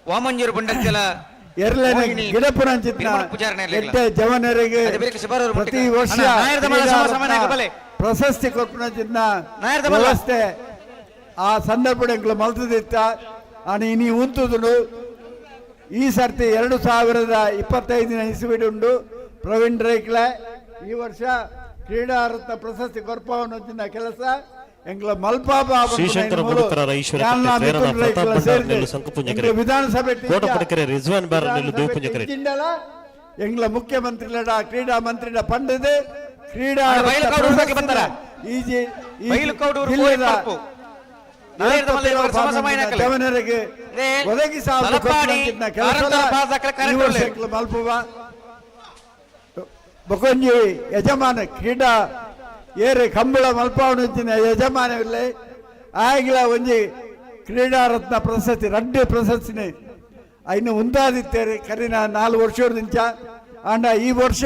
Speaker 17: ವಾಮಂಜೂರು ಬಂಡಂತೆಲ
Speaker 21: ಎರ್ಲೆನ
Speaker 17: ಮೋಹಿನಿ
Speaker 21: ಗಿಡಪುನಂಚಿತ್ನ
Speaker 17: ಬಿರ್ಮಣ ಪೂಜಾರಿ ನೆರಳಿಗಳ.
Speaker 21: ಎಡ್ಡೆ ಜವನರಿಗೆ
Speaker 17: ಅದೇ ಬೇರೆ ಶಿಬಾರೂರು
Speaker 21: ಪ್ರತಿ
Speaker 17: ಮುಟ್ಟಿಗೆ.
Speaker 21: ವರ್ಷ
Speaker 17: ಅಣ್ಣ, ನಾಯರ್ದ ಮಲ್ಲ
Speaker 21: ಕ್ರೀಡಾ
Speaker 17: ಸಮ ಸಮಾನ
Speaker 21: ರತ್ನ
Speaker 17: ಬಲೆ.
Speaker 21: ಪ್ರಶಸ್ತಿ ಕೊರ್ಪುನಂಚಿತ್ನ
Speaker 17: ನಾಯರ್ದ ಮಲ್ಲ.
Speaker 21: ವ್ಯವಸ್ಥೆ ಆ ಸಂದರ್ಭ ಎಂಕ್ಲು ಮಲ್ತದಿತ್ತ ಅನಿ ಇನಿ ಉಂತುದುಂಡು. ಈ ಸರ್ತಿ 2025ನೇ ಇಸುವಿಡುಂಡು ಉಂಡು. ಪ್ರವೀಣ್ ರೈಕ್ಲೆ ಈ ವರ್ಷ ಕ್ರೀಡಾ ರತ್ನ ಪ್ರಶಸ್ತಿ ಕೊರ್ಪವನ ಕೆಲಸ ಎಂಕ್ಲ ಮಲ್ಪಾಪ
Speaker 12: ಶ್ರೀಶಂಕರ ಮೂಡುಪೆರರ ಈಶ್ವರಕಟ್ಟೆ ಪ್ರೇರಣಾ ಪ್ರತಾಪ್ ಭಂಡಾರ ನೆರಳು ಸಂಕಪುಂಜ ಕರೆ
Speaker 21: ವಿಧಾನಸಭೆ
Speaker 12: ಕೋಟಪಟಕರೆ ರಿಜ್ವಾನ್ ಬಾರ ನೆರಳು ದೇವಪುಂಜ ಕರೆ
Speaker 21: ಎಂಗ್ಲ ಮುಖ್ಯಮಂತ್ರಿಲಡ ಕ್ರೀಡಾ ಮಂತ್ರಿಡ ಪಂಡದೆ ಕ್ರೀಡಾ
Speaker 17: ಅಣ್ಣ, ಬೈಲುಕೌಡೂರು ಬಗ್ಗೆ ಬರ್ತಾರ?
Speaker 21: ಈ ಈ
Speaker 17: ಬೈಲುಕೌಡೂರು
Speaker 21: ಜಿಲ್ಲೆದ
Speaker 17: ಕೋರಿಪರ್ಪು. ನಾಯರ್ದ ಮಲ್ಲ ಇವಾಗ ಸಮ ಸಮ ಏನಾಕಲೆ?
Speaker 21: ಜವನರಿಗೆ
Speaker 17: ರೇ,
Speaker 21: ಒದಗಿಸಾದ
Speaker 17: ತಲಪಾಡಿ,
Speaker 21: ಕೆಲಸ
Speaker 17: ಕಾರಂತರ ಪಾಸ್ ಹಾಕಲೆ
Speaker 21: ಈ
Speaker 17: ಕರೆಂಟ್
Speaker 21: ವರ್ಷ
Speaker 17: ಒಳ್ಳೆ.
Speaker 21: ಎಂಕ್ಲ ಮಲ್ಪುವ ಬೊಕೊಂಜಿ ಯಜಮಾನ ಕ್ರೀಡಾ ಏರು ಕಂಬಳ ಮಲ್ಪಾವಣಿ ಯಜಮಾನವಿಲ್ಲ ಆಗಿಲ ಒಂಜಿ ಕ್ರೀಡಾ ರತ್ನ ಪ್ರಶಸ್ತಿ ರಡ್ಡು ಪ್ರಶಸ್ತಿನೇ ಐನು ಉಂದಾದಿತ್ತೇರಿ ಕರಿನ 4 ವರ್ಷದಿಂಚ ಆಂಡ ಈ ವರ್ಷ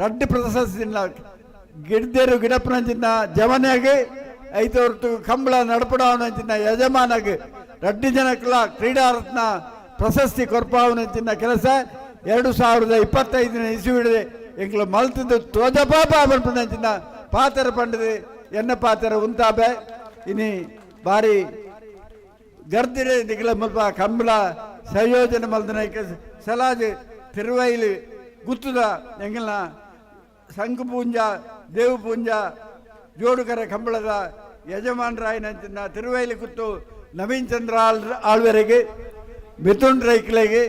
Speaker 21: ರಡ್ಡು ಪ್ರಶಸ್ತಿ ಗಿಡ್ದೇರು ಗಿಡಪ್ಪನಂಚಿನ ಜವನಾಗಿ ಐತೊರ್ತು ಕಂಬಳ ನಡಪಡವನಂಚಿನ ಯಜಮಾನಾಗಿ ರಡ್ಡು ಜನಕ್ಲ ಕ್ರೀಡಾ ರತ್ನ ಪ್ರಶಸ್ತಿ ಕೊರ್ಪಾವನಂಚಿನ ಕೆಲಸ 2025ನೇ ಇಸುವಿಡಿದೆ ಎಂಕ್ಲು ಮಲ್ತದ್ದು ತೋಜಪಾಪ ಪನ್ಪುನಂಚಿನ ಪಾತ್ರ ಪಂಡದು ಎನ್ನ ಪಾತ್ರ ಉಂತಾಬೆ ಇನಿ ಬಾರಿ ಗರ್ದಿಡೆ ನಿಖಿಲ ಮಲ್ಪ ಕಂಬಳ ಸಂಯೋಜನೆ ಮಲ್ದನೈಕ ಸಲಾಜ್ ತಿರುವೈಲಿ ಗುತ್ತದ ಎಂಗಲ್ನ ಸಂಕಪೂಂಜ ದೇವಪೂಂಜ ಜೋಡುಕರ ಕಂಬಳದ ಯಜಮಾನರಾಯನಂಚಿನ ತಿರುವೈಲಿ ಗುತ್ತು ನವೀನ್ ಚಂದ್ರ ಆಳ್ವೆರೆಗೆ ಮಿಥುನ್ ರೈಕ್ಲೆಗೆ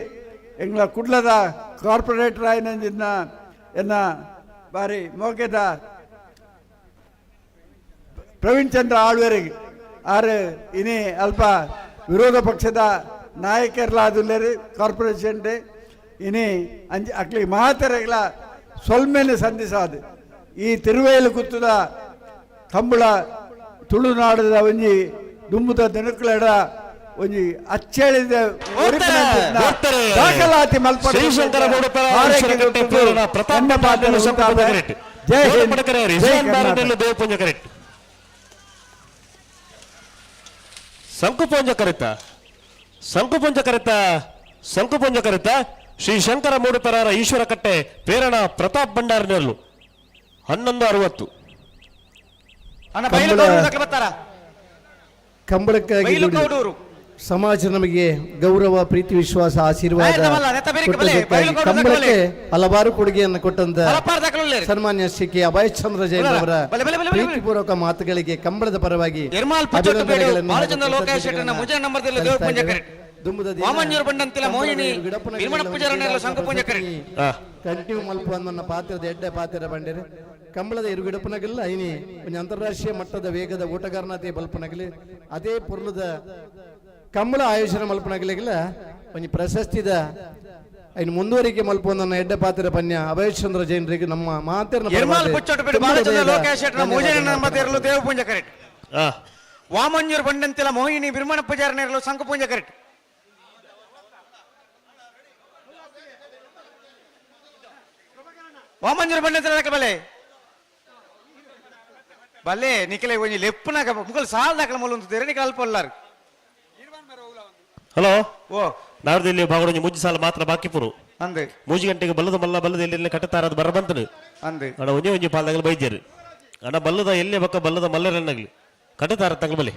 Speaker 21: ಎಂಗ್ಲ ಕುಡ್ಲದ ಕಾರ್ಪೊರೇಟರ್ ಆಯನಂಚಿನ ಎನ್ನ ಬಾರಿ ಮೋಕೆದ ಪ್ರವೀಣ್ ಚಂದ್ರ ಆಳ್ವೆರಿಗೆ ಆರು ಇನಿ ಅಲ್ಪ ವಿರೋಧ ಪಕ್ಷದ ನಾಯಕರ್ಲಾದುಲ್ಲೇರು ಕಾರ್ಪೊರೇಷನ್ ಇನಿ ಅಂಜ ಅಕ್ಲಿ ಮಾತರೆಗಳ ಸೊಲ್ಮೆನೆ ಸಂಧಿಸಾದು ಈ ತಿರುವೇಲು ಕುತ್ತದ ಕಂಬಳ ತುಳುನಾಡದ ಒಂಜಿ ದುಂಬುದ ದಿನಕುಲೆಡ ಒಂಜಿ ಅಚ್ಚಳಿದ ದಾಖಲಾತಿ ಮಲ್ಪಡ
Speaker 12: ಶ್ರೀಶಂಕರ ಮೂಡುಪೆರ ಈಶ್ವರಕಟ್ಟೆ ಪ್ರೇರಣಾ ಪ್ರತಾಪ್ ಭಂಡಾರ ನೆರಳು ಸಂಕಪುಂಜ ಕರೆಟ್
Speaker 21: ಜೈ ಹಿಂದ್,
Speaker 12: ಕೋಟಪಟಕರೆ
Speaker 21: ಜೈ
Speaker 12: ರಿಜ್ವಾನ್ ಬಾರ
Speaker 21: ಕರ್ನಾಟಕ.
Speaker 12: ನೆರಳು ದೇವಪುಂಜ ಕರೆಟ್ ಸಂಕುಪುಂಜ ಕರೆತ ಸಂಕುಪುಂಜ ಕರೆತ ಸಂಕುಪುಂಜ ಕರೆತ ಶ್ರೀ ಶಂಕರ ಮೂಡುಪೆರರ ಈಶ್ವರಕಟ್ಟೆ ಪ್ರೇರಣಾ ಪ್ರತಾಪ್ ಭಂಡಾರ ನೆರಳು 11:60.
Speaker 17: ಅಣ್ಣ, ಬೈಲುಕೌಡೂರು ದಾಖಲೆ ಬರ್ತಾರ?
Speaker 1: ಕಂಬಳಕ್ಕಾಗಿ
Speaker 17: ಬೈಲುಕೌಡೂರು.
Speaker 1: ಸಮಾಜ ನಮಗೆ ಗೌರವ, ಪ್ರೀತಿ, ವಿಶ್ವಾಸ, ಆಶೀರ್ವಾದ
Speaker 17: ನಾಯರ್ದ ಮಲ್ಲ, ನೆತ್ತ ಬೇರೆ ಬಲೆ,
Speaker 1: ಕೊಟ್ಟದಕ್ಕಾಗಿ
Speaker 17: ಬೈಲುಕೌಡೂರು
Speaker 1: ಕಂಬಳಕ್ಕೆ
Speaker 17: ದಾಖಲೆ.
Speaker 1: ಹಲವಾರು ಕೊಡುಗೆಯನ್ನು ಕೊಟ್ಟಂತ
Speaker 17: ತಲಪಾರ್ ದಾಖಲೆ ಉಳ್ಳೇರಿ.
Speaker 1: ಸನ್ಮಾನ್ಯ ಶ್ರೀ ಕೆ ಅಭಯಚಂದ್ರ ಜೈನ್ ಅವರ
Speaker 17: ಬಲೆ, ಬಲೆ, ಬಲೆ, ಬಲೆ.
Speaker 1: ಪ್ರೀತಿಪೂರ್ವಕ ಮಾತುಗಳಿಗೆ ಕಂಬಳದ ಪರವಾಗಿ
Speaker 17: ಎರ್ಮಾಲ್ ಪುಚ್ಚೋಟ್ ಬೇಡು,
Speaker 1: ಅಭಿನಂದನೆಗಳನ್ನು
Speaker 17: ಬಾಲಚಂದ್ರ
Speaker 1: ಹಾಗೂ
Speaker 17: ಲೋಕೇಶ್ ಶೆಟ್ಟರ್ನ
Speaker 1: ಕೃತಜ್ಞತೆಗಳನ್ನು
Speaker 17: ಮುಜ ನಂಬರ್ದಲ್ಲಿ
Speaker 1: ಸಲ್ಲಿಸ್ತಾ
Speaker 17: ದೇವಪುಂಜ
Speaker 1: ಇದ್ದೇವೆ.
Speaker 17: ಕರೆಟ್.
Speaker 1: ದುಂಬುದ ದಿನ
Speaker 17: ವಾಮಂಜೂರು ಬಂಡಂತಿಲ ಮೋಹಿನಿ,
Speaker 1: ಗಿಡಪ್ಪನ
Speaker 17: ಬಿರ್ಮಣ ಪೂಜಾರ ನೆರಳು ಸಂಕಪುಂಜ ಕರೆಟ್.
Speaker 1: ಕಂಟಿನ್ಯೂ ಮಲ್ಪ ಅನ್ನೋ ಪಾತ್ರದ ಎಡ್ಡೆ ಪಾತ್ರ ಬಂಡಿರಿ ಕಂಬಳದ ಇರುಗಿಡಪ್ಪನಗಲ್ಲ ಐನಿ ಒಂಜಿ ಅಂತಾರಾಷ್ಟ್ರೀಯ ಮಟ್ಟದ ವೇಗದ ಓಟಗಾರನಾಥೆ ಬಲ್ಪನಗಲಿ ಅದೇ ಪೊರ್ಲುದ ಕಂಬಳ ಆಯೋಜನೆ ಮಲ್ಪನಗಲಿಗೆಲ್ಲ ಒಂಜಿ ಪ್ರಶಸ್ತಿದ ಐನು ಮುಂದುವರಿಕೆ ಮಲ್ಪೊಂದನ್ನ ಎಡ್ಡೆ ಪಾತ್ರ ಪನ್ಯ ಅಭಯಚಂದ್ರ ಜೈನರಿಗೆ ನಮ್ಮ ಮಾತಿನ
Speaker 17: ಎರ್ಮಾಲ್ ಪುಚ್ಚೋಟ್ ಬೇಡು, ಬಾಲಚಂದ್ರ ಲೋಕೇಶ್ ಶೆಟ್ಟರ್ನ ಮುಜ ನಂಬರ್ದಲ್ಲಿ ದೇವಪುಂಜ ಕರೆಟ್. ವಾಮಂಜೂರು ಬಂಡಂತಿಲ ಮೋಹಿನಿ, ಬಿರ್ಮಣ ಪೂಜಾರ ನೆರಳು ಸಂಕಪುಂಜ ಕರೆಟ್. ವಾಮಂಜೂರು ಬಂಡಂತಿಲ ದಾಖಲೆ ಬಲೆ ಬಲೆ ನಿಖಿಲ ಒಂಜಿ ಲೆಪ್ಪುನಾಗ ಮುಗಲ್ ಸಾಲ್ ದಾಖಲೆ ಮೂಲ ಉಂತುದೇರೆ ನಿಖಿಲ ಅಲ್ಪ ಉಲ್ಲಾರು.
Speaker 12: ಹಲೋ
Speaker 17: ಓ
Speaker 12: ನಾಡ್ದಲ್ಲಿ ಭಾಗಡೊಂಜಿ ಮೂಜಿ ಸಾಲ ಮಾತ್ರ ಬಾಕಿ ಪುರು
Speaker 17: ಅಂದೆ
Speaker 12: ಮೂಜಿ ಗಂಟೆಗೆ ಬಲ್ಲದ ಮಲ್ಲ ಬಲ್ಲದ ಎಲ್ಲಿ ಕಟ್ಟತಾರ ಅದು ಬರ ಬಂತನು
Speaker 17: ಅಂದೆ
Speaker 12: ಅಣ್ಣ ಒಂಜಿ ಒಂಜಿ ಪಾಲ್ದಾಗಲು ಬೈದ್ಯರು ಅಣ್ಣ ಬಲ್ಲದ ಎಲ್ಲೇ ಬಕ್ಕ ಬಲ್ಲದ ಮಲ್ಲರನ್ನಾಗ್ಲಿ ಕಟ್ಟತಾರ ತಂಗ್ಲ ಬಲಿ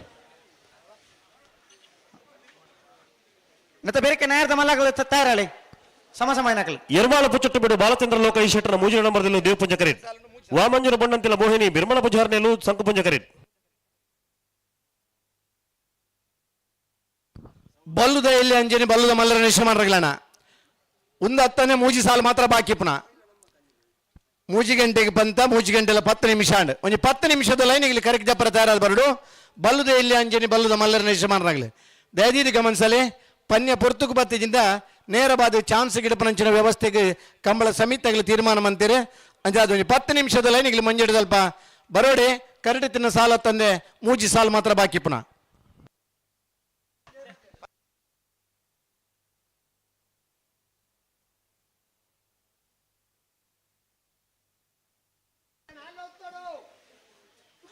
Speaker 17: ಮತ್ತೆ ಬೇರೆ ನಾಯರ್ದ ಮಲ್ಲಗಳು ತಯಾರಾಳಿ ಸಮ ಸಮ ಏನಾಕಲಿ
Speaker 12: ಎರ್ಮಾಲ ಪುಚ್ಚಟ್ಟು ಬಿಡು ಬಾಲಚಂದ್ರ ಲೋಕ ಈ ಶೆಟ್ಟರ ಮೂಜಿನ ನಂಬರ್ದಲ್ಲಿ ದೇವಪುಂಜ ಕರೀಟ್ ವಾಮಂಜನ ಬಣ್ಣಂತಿಲ ಮೋಹಿನಿ ಬಿರ್ಮಲ ಪೂಜಾರ್ನೆಲು ಸಂಕಪುಂಜ ಕರೀಟ್
Speaker 5: ಬಲ್ಲುದ ಎಲ್ಲಿ ಅಂಜನಿ ಬಲ್ಲುದ ಮಲ್ಲರ ನಿಶಮಾನ್ರಗಳಣ ಒಂದು ಹತ್ತನೇ ಮೂಜಿ ಸಾಲು ಮಾತ್ರ ಬಾಕಿ ಪುನಃ ಮೂಜಿ ಗಂಟೆಗೆ ಬಂತ ಮೂಜಿ ಗಂಟೆಲ್ಲ 10 ನಿಮಿಷ ಅಂಡ್ ಒಂಜಿ 10 ನಿಮಿಷದ ಲೈನ್ ಇಲ್ಲಿ ಕರೆಕ್ಟ್ ಜಪ್ಪರ ತಯಾರಾದ ಬರಡು ಬಲ್ಲುದ ಎಲ್ಲಿ ಅಂಜನಿ ಬಲ್ಲುದ ಮಲ್ಲರ ನಿಶಮಾನ್ರಾಗ್ಲಿ ದಯದೀದಿ ಗಮನಿಸಲಿ ಪನ್ಯ ಪೊರ್ತುಕು ಬತ್ತಿಜಿಂದ ನೇರವಾದ ಚಾನ್ಸ್ ಗಿಡಪನಂಚಿನ ವ್ಯವಸ್ಥೆಗೆ ಕಂಬಳ ಸಮಿತಿಗಳು ತೀರ್ಮಾನ ಮಂತೀರಿ ಅಂಜಾದ ಒಂಜಿ 10 ನಿಮಿಷದ ಲೈನ್ ಇಲ್ಲಿ ಮಂಜೆಡ್ದಲ್ಪ ಬರೋಡೆ ಕರಡಿ ತಿನ್ನ ಸಾಲ ತಂದೆ ಮೂಜಿ ಸಾಲ ಮಾತ್ರ ಬಾಕಿ ಪುನಃ.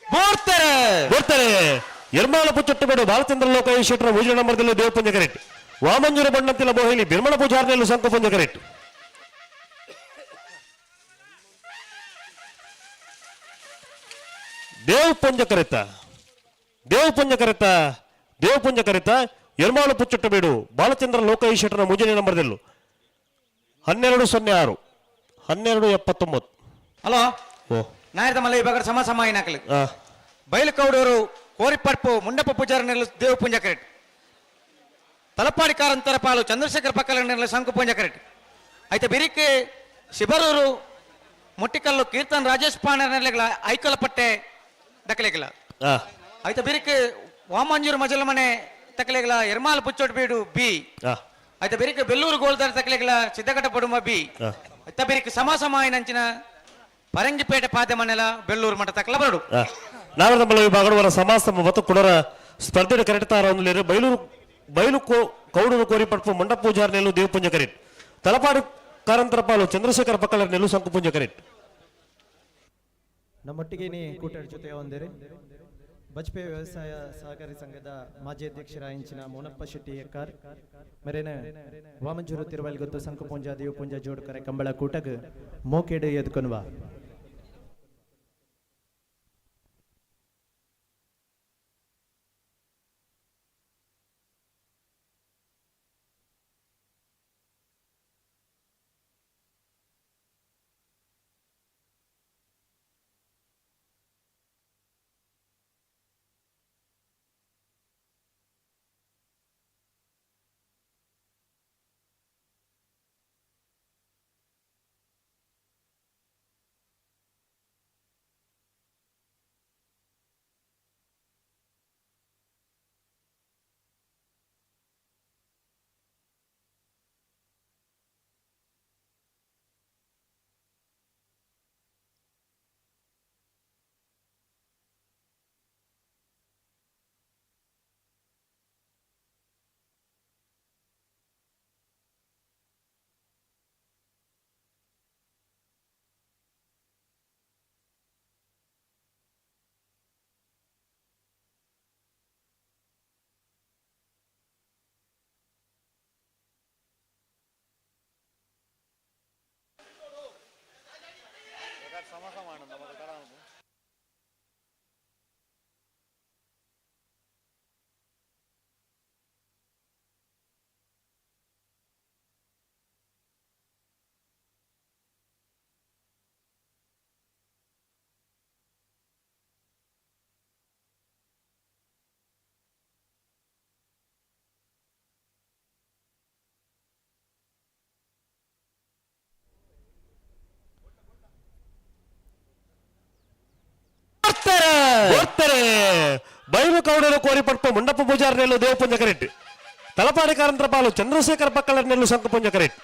Speaker 17: ಬೋರ್ತಾರೆ
Speaker 12: ಬರ್ತಾರೆ. ಎರ್ಮಾಲ ಪುಚ್ಚೊಟ್ಟಬೇಡು ಬಾಲಚಂದ್ರ ಲೋಕ ಶೆಟ್ಟರ ಮೂಜಿ ನಂಬರ್ದಲ್ಲಿ ದೇವಪುಂಜ ಕರೆಕ್ಟ್. ವಾಮಂಜೂರು ಬಣ್ಣಂತಿಲ ಬೋಹಿಲಿ ಬಿರ್ಮಣ ಪೂಜಾರ್ನೆಲ್ಲು ಸಂಕಪುಂಜ ಕರೆಕ್ಟ್. ದೇವಪುಂಜ ಕರೆತ ದೇವಪುಂಜ ಕರೆತ ದೇವಪುಂಜ ಕರೆತ ಎರ್ಮಾಳು ಪುಚ್ಚೊಟ್ಟಬೇಡು ಬಾಲಚಂದ್ರ ಲೋಕ ಶೆಟ್ಟರ ಮುಂಜಾನೆ ನಂಬರ್ದಲ್ಲೂ 12:06 12:79.
Speaker 17: ಹಲೋ
Speaker 12: ಓ
Speaker 17: ನಾಯರ್ದ ಮಲ್ಲ ವಿಭಾಗ ಸಮ ಸಮ ಏನಾಕಲಿ ಬೈಲಕೌಡೂರು ಕೋರಿಪಡ್ಪು ಮುಂಡಪ್ಪ ಪೂಜಾರ ನೆರಳು ದೇವಪುಂಜ ಕರೆಕ್ಟ್. ತಲಪಾಡಿ ಕಾರಂತರ ಪಾಲು ಚಂದ್ರಶೇಖರ ಪಕ್ಕಲ ನೆರಳು ಶಂಕು ಪೂಂಜ ಕರೆಕ್ಟ್. అయితే ಬಿರಿಕೆ ಶಿಬರೂರು ಮುಟ್ಟಿಕಲ್ಲು ಕೀರ್ತನ್ ರಾಜೇಶ್ ಪಾಂಡರ ನೆರಳುಗಳ ಐಕಲಪಟ್ಟೆ ದಕ್ಕಲೆಗಳ. అయితే ಬಿರಿಕೆ ವಾಮಂಜೂರು ಮಜಲ ಮನೆ ತಕಲೆಗಳ ಎರ್ಮಾಲ್ ಪುಚ್ಚೋಟ್ ಬೀಡು ಬಿ. అయితే ಬಿರಿಕೆ ಬೆಲ್ಲೂರು ಗೋಲ್ದಾರ್ ತಕಲೆಗಳ ಸಿದ್ದಘಟ್ಟ ಪಡುಮ ಬಿ. అయితే ಬಿರಿಕೆ ಸಮ ಸಮ ನಂಚಿನ ಪರಂಗಿಪೇಟೆ ಪಾದೆ ಮನೆಲ ಬೆಳ್ಳೂರು ಮಠ ತಕಲ ಬರಡು.
Speaker 12: ನಾಗರದಂಬಲ ವಿಭಾಗದ ಸಮಾಸ ಮತ್ತು ಕುಡರ ಸ್ಪರ್ಧೆ ಕರೆಕ್ಟ್ ತಾರ ಒಂದು ಬೈಲೂರು ಬೈಲು ಕೌಡೂರು ಕೋರಿಪಟ್ಪು ಮಂಡಪ ಪೂಜಾರ್ ನೆಲ್ಲು ದೇವಪುಂಜ ಕರೆಕ್ಟ್. ತಲಪಾಡಿ ಕಾರಂತರ ಪಾಲು ಚಂದ್ರಶೇಖರ ಪಕ್ಕಲ ನೆಲ್ಲು ಶಂಕುಪುಂಜ ಕರೆಕ್ಟ್.
Speaker 14: ನಮ್ಮೊಟ್ಟಿಗೆ ಕೂಟದ ಜೊತೆ ಹೊಂದಿರಿ ಬಜ್ಪೆ ವ್ಯವಸಾಯ ಸಹಕಾರಿ ಸಂಘದ ಮಾಜಿ ಅಧ್ಯಕ್ಷರ ಇಂಚಿನ ಮೋನಪ್ಪ ಶೆಟ್ಟಿ ಎಕ್ಕಾರ್ ಮೆರೇನ ವಾಮಂಜೂರು ತಿರುವಲ್ಗೊತ್ತು ಸಂಕುಪುಂಜ ದೇವಪುಂಜ ಜೋಡ್ಕರೆ ಕಂಬಳ ಕೂಟಗ್ ಮೋಕೆಡು ಎದ್ಕೊನ್ವ.
Speaker 12: ಬರ್ತಾರೆ. ಬೈಲು ಕೌಡರು ಕೋರಿಪಟ್ಪ ಮುಂಡಪ್ಪ ಪೂಜಾರ್ ನೆಲ್ಲು ದೇವಪುಂಜ ಕರೆಕ್ಟ್. ತಲಪಾಡಿ ಕಾರಂತರ ಪಾಲು ಚಂದ್ರಶೇಖರ ಪಕ್ಕಲ ನೆಲ್ಲು ಶಂಕುಪುಂಜ ಕರೆಕ್ಟ್.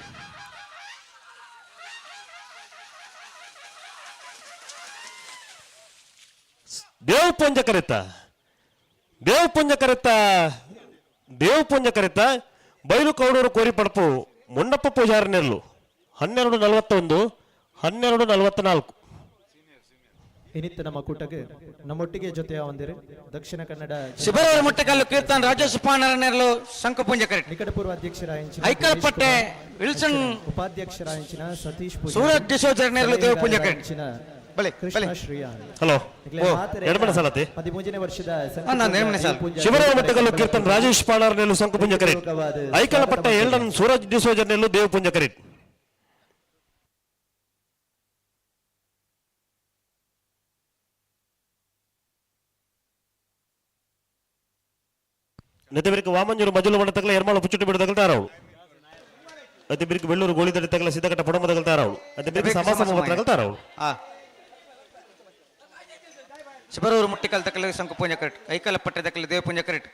Speaker 12: ದೇವಪುಂಜ ಕರೆತ ದೇವಪುಂಜ ಕರೆತ ದೇವಪುಂಜ ಕರೆತ ಬೈಲು ಕೌಡೂರು ಕೋರಿಪಡ್ಪು ಮುಂಡಪ್ಪ ಪೂಜಾರಿ ನೆಲ್ಲು 12:41 12:44.
Speaker 14: ಇನ್ನಿತ್ತ ನಮ್ಮ ಕೂಟಕ್ಕೆ ನಮ್ಮೊಟ್ಟಿಗೆ ಜೊತೆಯ ಹೊಂದಿರಿ ದಕ್ಷಿಣ ಕನ್ನಡ
Speaker 17: ಶಿಬರೂರು ಮುಟ್ಟಕಲ್ಲು ಕೀರ್ತನ್ ರಾಜೇಶ್ ಪಾಣರ ನೆರಳು ಶಂಕುಪುಂಜ ಕರೆಕ್ಟ್.
Speaker 14: ನಿಕಟಪೂರ್ವ ಅಧ್ಯಕ್ಷರ ಇಂಚಿನ
Speaker 17: ಐಕಲ್ಪಟ್ಟೆ ವಿಲ್ಸನ್
Speaker 14: ಉಪಾಧ್ಯಕ್ಷರ ಇಂಚಿನ ಸತೀಶ್
Speaker 17: ಸೂರಜ್ ಡಿಸೋಜರ್ ನೆರಳು ದೇವಪುಂಜ ಕರೆಕ್ಟ್. ಬಲೆ
Speaker 14: ಕೃಷ್ಣ ಶ್ರೀಯಾನ್.
Speaker 12: ಹಲೋ ಎಡಮಣ ಸಲತೆ
Speaker 14: 13ನೇ ವರ್ಷದ
Speaker 12: ಶಿವರಾಮ ಮಟ್ಟಕಲ್ಲು ಕೀರ್ತನ್ ರಾಜೇಶ್ ಪಾಣಾರ್ ನೆಲ್ಲು ಶಂಕುಪುಂಜ ಕರೆಕ್ಟ್. ಐಕಲಪಟ್ಟ ಎಲ್ಡನ್ ಸೂರಜ್ ಡಿಸೋಜರ್ ನೆಲ್ಲು ದೇವಪುಂಜ ಕರೆಕ್ಟ್. ನೆತ್ತಬಿರಿಕ ವಾಮಂಜೂರು ಮಜಲು ಮಂಡ ತಗಲ ಎರ್ಮಾಳು ಪುಚ್ಚುಟ್ಟು ಬಿಡು ತಗಲ್ತಾರವಳು. ಅತಿ ಬಿರಿಕ ಬೆಳ್ಳೂರು ಗೋಳಿದಡಿ ತಗಲ ಸಿದ್ದಕಟ್ಟ ಪೊಡಮ ತಗಲ್ತಾರವಳು. ಅತಿ ಬಿರಿಕ ಸಮಾಸ ತಗಲ್ತಾರವಳು.
Speaker 17: ಶಿಬರೂರು ಮುಟ್ಟಿಕಲ್ ತಕಲ ಶಂಕುಪುಂಜ ಕರೆಕ್ಟ್. ಐಕಲಪಟ್ಟೆ ತಕಲ ದೇವಪುಂಜ ಕರೆಕ್ಟ್.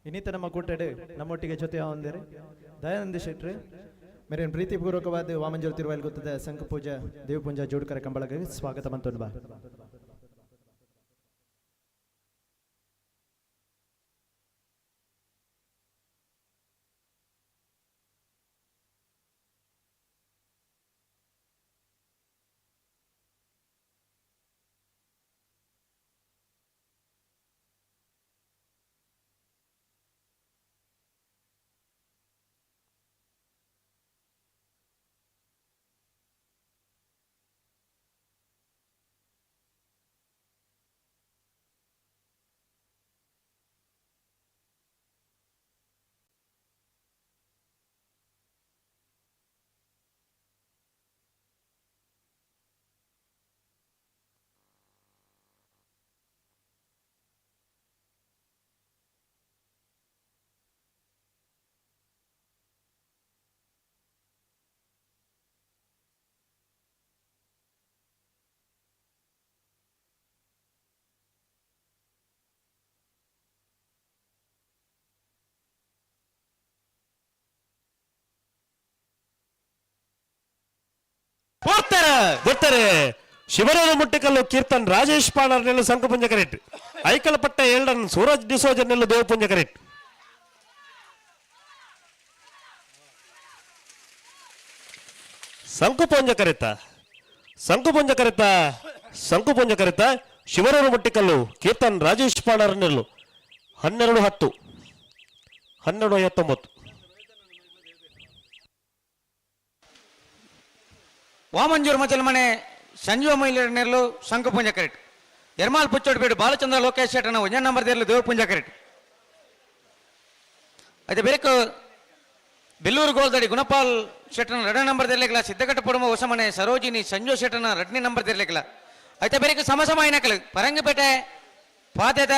Speaker 14: ಇನ್ನಿತ ನಮ್ಮ ಕೂಟಡು ನಮ್ಮೊಟ್ಟಿಗೆ ಜೊತೆ ಹೊಂದಿರು ದಯಾನಂದ ಶೆಟ್ರು ಮೇರೇನು ಪ್ರೀತಿಪೂರ್ವಕವಾದ ವಾಮಂಜೂರು ತಿರುವೈಲ್ ಗೊತ್ತದ ಶಂಖಪೂಜಾ ದೇವಪೂಂಜಾ ಜೋಡುಕರ ಕಂಬಳಗೆ ಸ್ವಾಗತ ಮಂತೊಂದು ಬಾ.
Speaker 12: ಬರ್ತಾರೆ ಶಿವರಾಮ ಮುಟ್ಟಿಕಲ್ಲು ಕೀರ್ತನ್ ರಾಜೇಶ್ ಪಾಣರ್ನೆಲ್ಲ ಸಂಕಪುಂಜ ಕರೆಕ್ಟ್ ಐಕಲಪಟ್ಟ ಏಳನ್ ಸೂರಜ್ ಡಿಸೋಜನ್ನೆಲ್ಲ ದೇವಪುಂಜ ಕರೆಕ್ಟ್. ಸಂಕುಪುಂಜ ಕರೆತ ಸಂಕುಪುಂಜ ಕರೆತ ಸಂಕುಪುಂಜ ಕರೆತ ಶಿವರೂರು ಮುಟ್ಟಿಕಲ್ಲು ಕೀರ್ತನ್ ರಾಜೇಶ್ ಪಾಣರ್ನೆಲ್ಲು 12-10 12-59.
Speaker 17: ವಾಮಂಜೂರು ಮಚಲ್ಮನೆ ಸಂಜೀವ ಮಹಿಳೆಯರ್ನೆಲ್ಲು ಶಂಕುಪುಂಜ ಕರೆಕ್ಟ್. ಎರ್ಮಾಲ್ ಪುಚ್ಚೋಡ್ಬೇಡು ಬಾಲಚಂದ್ರ ಲೋಕೇಶ್ ಶೆಟ್ಟನ ಒಂಜ ನಂಬರ್ ದೇರ್ಲು ದೇವಪುಂಜ ಕರೆಕ್ಟ್. ಅದೇ ಬೇರೆ ಬೆಲ್ಲೂರು ಗೋಲ್ದಡಿ ಗುಣಪಾಲ್ ಶೆಟ್ಟನ ಎರಡನೇ ನಂಬರ್ ದೇರ್ಲಿಕ್ಲ ಸಿದ್ದಘಟ್ಟ ಪೊಡುಮ ಹೊಸಮನೆ ಸರೋಜಿನಿ ಸಂಜು ಶೆಟ್ಟನ ಎರಡನೇ ನಂಬರ್ ದೇರ್ಲಿಕ್ಲ. అయితే ಬೇರೆ ಸಮ ಸಮ అయినకలు ಪರಂಗಿಪೇಟೆ ಪಾದ್ಯದ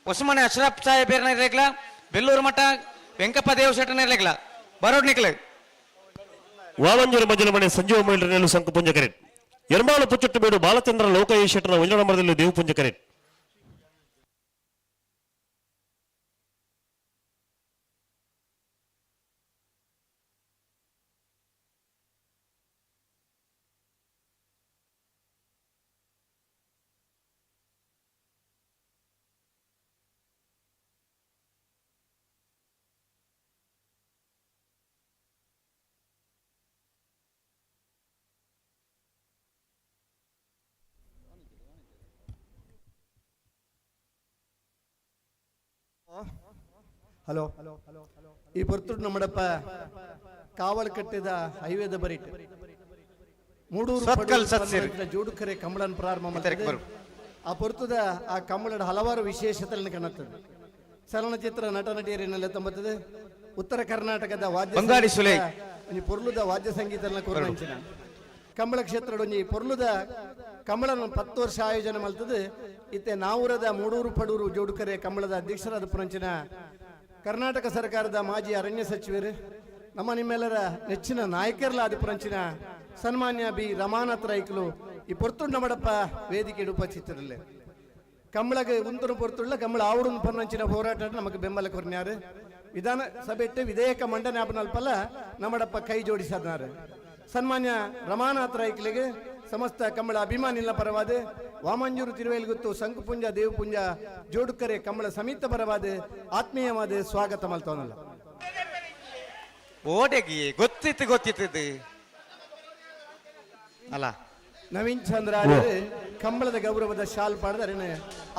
Speaker 17: ಹೊಸಮನೆ ಅಶ್ರಫ್ ಸಾಹೇಬ್ ಇರ್ಲಿಕ್ಲ ಬೆಲ್ಲೂರು ಮಠ ವೆಂಕಪ್ಪ ದೇವ್ ಶೆಟ್ಟನ ಇರ್ಲಿಕ್ಲ ಬರೋಡ್ ನಿಕ್ಲು.
Speaker 12: ವಾಮಂಜೂರು ಮಜಲಮನೆ ಸಂಜೀವ ಮಹಿಳೆಯರು ಸಂಕುಪುಂಜ ಕರೆಕ್ಟ್. ಎರ್ಮಾಲು ಪುಚ್ಚೊಟ್ಟುಬೇಡು ಬಾಲಚಂದ್ರ ಲೋಕೇಶ್ ಶೆಟ್ಟನ ಒಂಜ ನಂಬರ್ದಲ್ಲಿ ದೇವಪುಂಜ ಕರೆಕ್ಟ್.
Speaker 1: ಹಲೋ, ಈ ಪೊರ್ತುಡು ನಮ್ಮಡಪ್ಪ ಕಾವಲ್ ಕಟ್ಟಿದ ಹೈವೇದ ಬರಿಟ್ ಮೂಡೂರು
Speaker 17: ಸತ್ಕಲ್ ಸತ್ಸಿರಿ.
Speaker 1: ಜೋಡುಕರೆ ಕಂಬಳನ್ ಪ್ರಾರಂಭ ಮಾಡ್ತದೆ. ಆ ಪೊರ್ತುದ ಆ ಕಂಬಳದ ಹಲವಾರು ವಿಶೇಷತೆಗಳನ್ನು ಕಾಣುತ್ತದೆ. ಚಲನಚಿತ್ರ ನಟ ನಟಿಯರನ್ನೆಲ್ಲ ತಂಬತ್ತದೆ. ಉತ್ತರ ಕರ್ನಾಟಕದ ವಾದ್ಯ
Speaker 17: ಬಂಗಾಡಿ ಸುಲೈ.
Speaker 1: ಒಂಜಿ ಪೊರ್ಲುದ ವಾದ್ಯ ಸಂಗೀತ ಕೊರನಂಚಿನ ಕಂಬಳ ಕ್ಷೇತ್ರ ಒಂಜಿ ಪೊರ್ಲುದ ಕಂಬಳನ 10 ವರ್ಷ ಆಯೋಜನೆ ಮಲ್ತದೆ. ಇತ್ತೆ ನಾವೂರದ ಮೂಡೂರು ಪಡೂರು ಜೋಡುಕರೆ ಕಂಬಳದ ಅಧ್ಯಕ್ಷರಾದ ಪುರಂಚಿನ ಕರ್ನಾಟಕ ಸರ್ಕಾರದ ಮಾಜಿ ಅರಣ್ಯ ಸಚಿವರು ನಮ್ಮ ನಿಮ್ಮೆಲ್ಲರ ನೆಚ್ಚಿನ ನಾಯಕರ್ಲಾದ ಪುರಂಚಿನ ಸನ್ಮಾನ್ಯ ಬಿ ರಮಾನಾಥ್ ರೈಕಲು ಈ ಪೊರ್ತುಂಡ ಮಡಪ್ಪ ವೇದಿಕೆ ಉಪಸ್ಥಿತರಲ್ಲಿ ಕಂಬಳಗೆ ಉಂತನು ಪೊರ್ತುಳ್ಳ ಕಂಬಳ ಆವುಡು ಪನ್ನಂಚಿನ ಹೋರಾಟ ನಮಗೆ ಬೆಂಬಲ ಕೊರ್ನ್ಯಾರು. ವಿಧಾನಸಭೆಟ್ಟು ವಿಧೇಯಕ ಮಂಡನೆ ಆಪನಲ್ಪಲ್ಲ ನಮ್ಮಡಪ್ಪ ಕೈ ಜೋಡಿಸದ್ನಾರು. ಸನ್ಮಾನ್ಯ ರಮಾನಾಥ್ ರೈಕಲಿಗೆ ಸಮಸ್ತ ಕಂಬಳ ಅಭಿಮಾನಿಲ್ಲ ಪರವಾದ ವಾಮಂಜೂರು ತಿರುವೇಲ್ಗುತ್ತು ಶಂಕುಪುಂಜ ದೇವಪುಂಜ ಜೋಡುಕರೆ ಕಂಬಳ ಸಮಿತ ಪರವಾದ ಆತ್ಮೀಯವಾದ ಸ್ವಾಗತ ಮಲ್ತವನಲ್ಲ.
Speaker 17: ಓಟೆಗೆ ಗೊತ್ತಿತ್ತು ಗೊತ್ತಿತ್ತು ಅಲ್ಲ.
Speaker 1: ನವೀನ್ ಚಂದ್ರ ಕಂಬಳದ ಗೌರವದ ಶಾಲ್ ಪಾಡದರೆ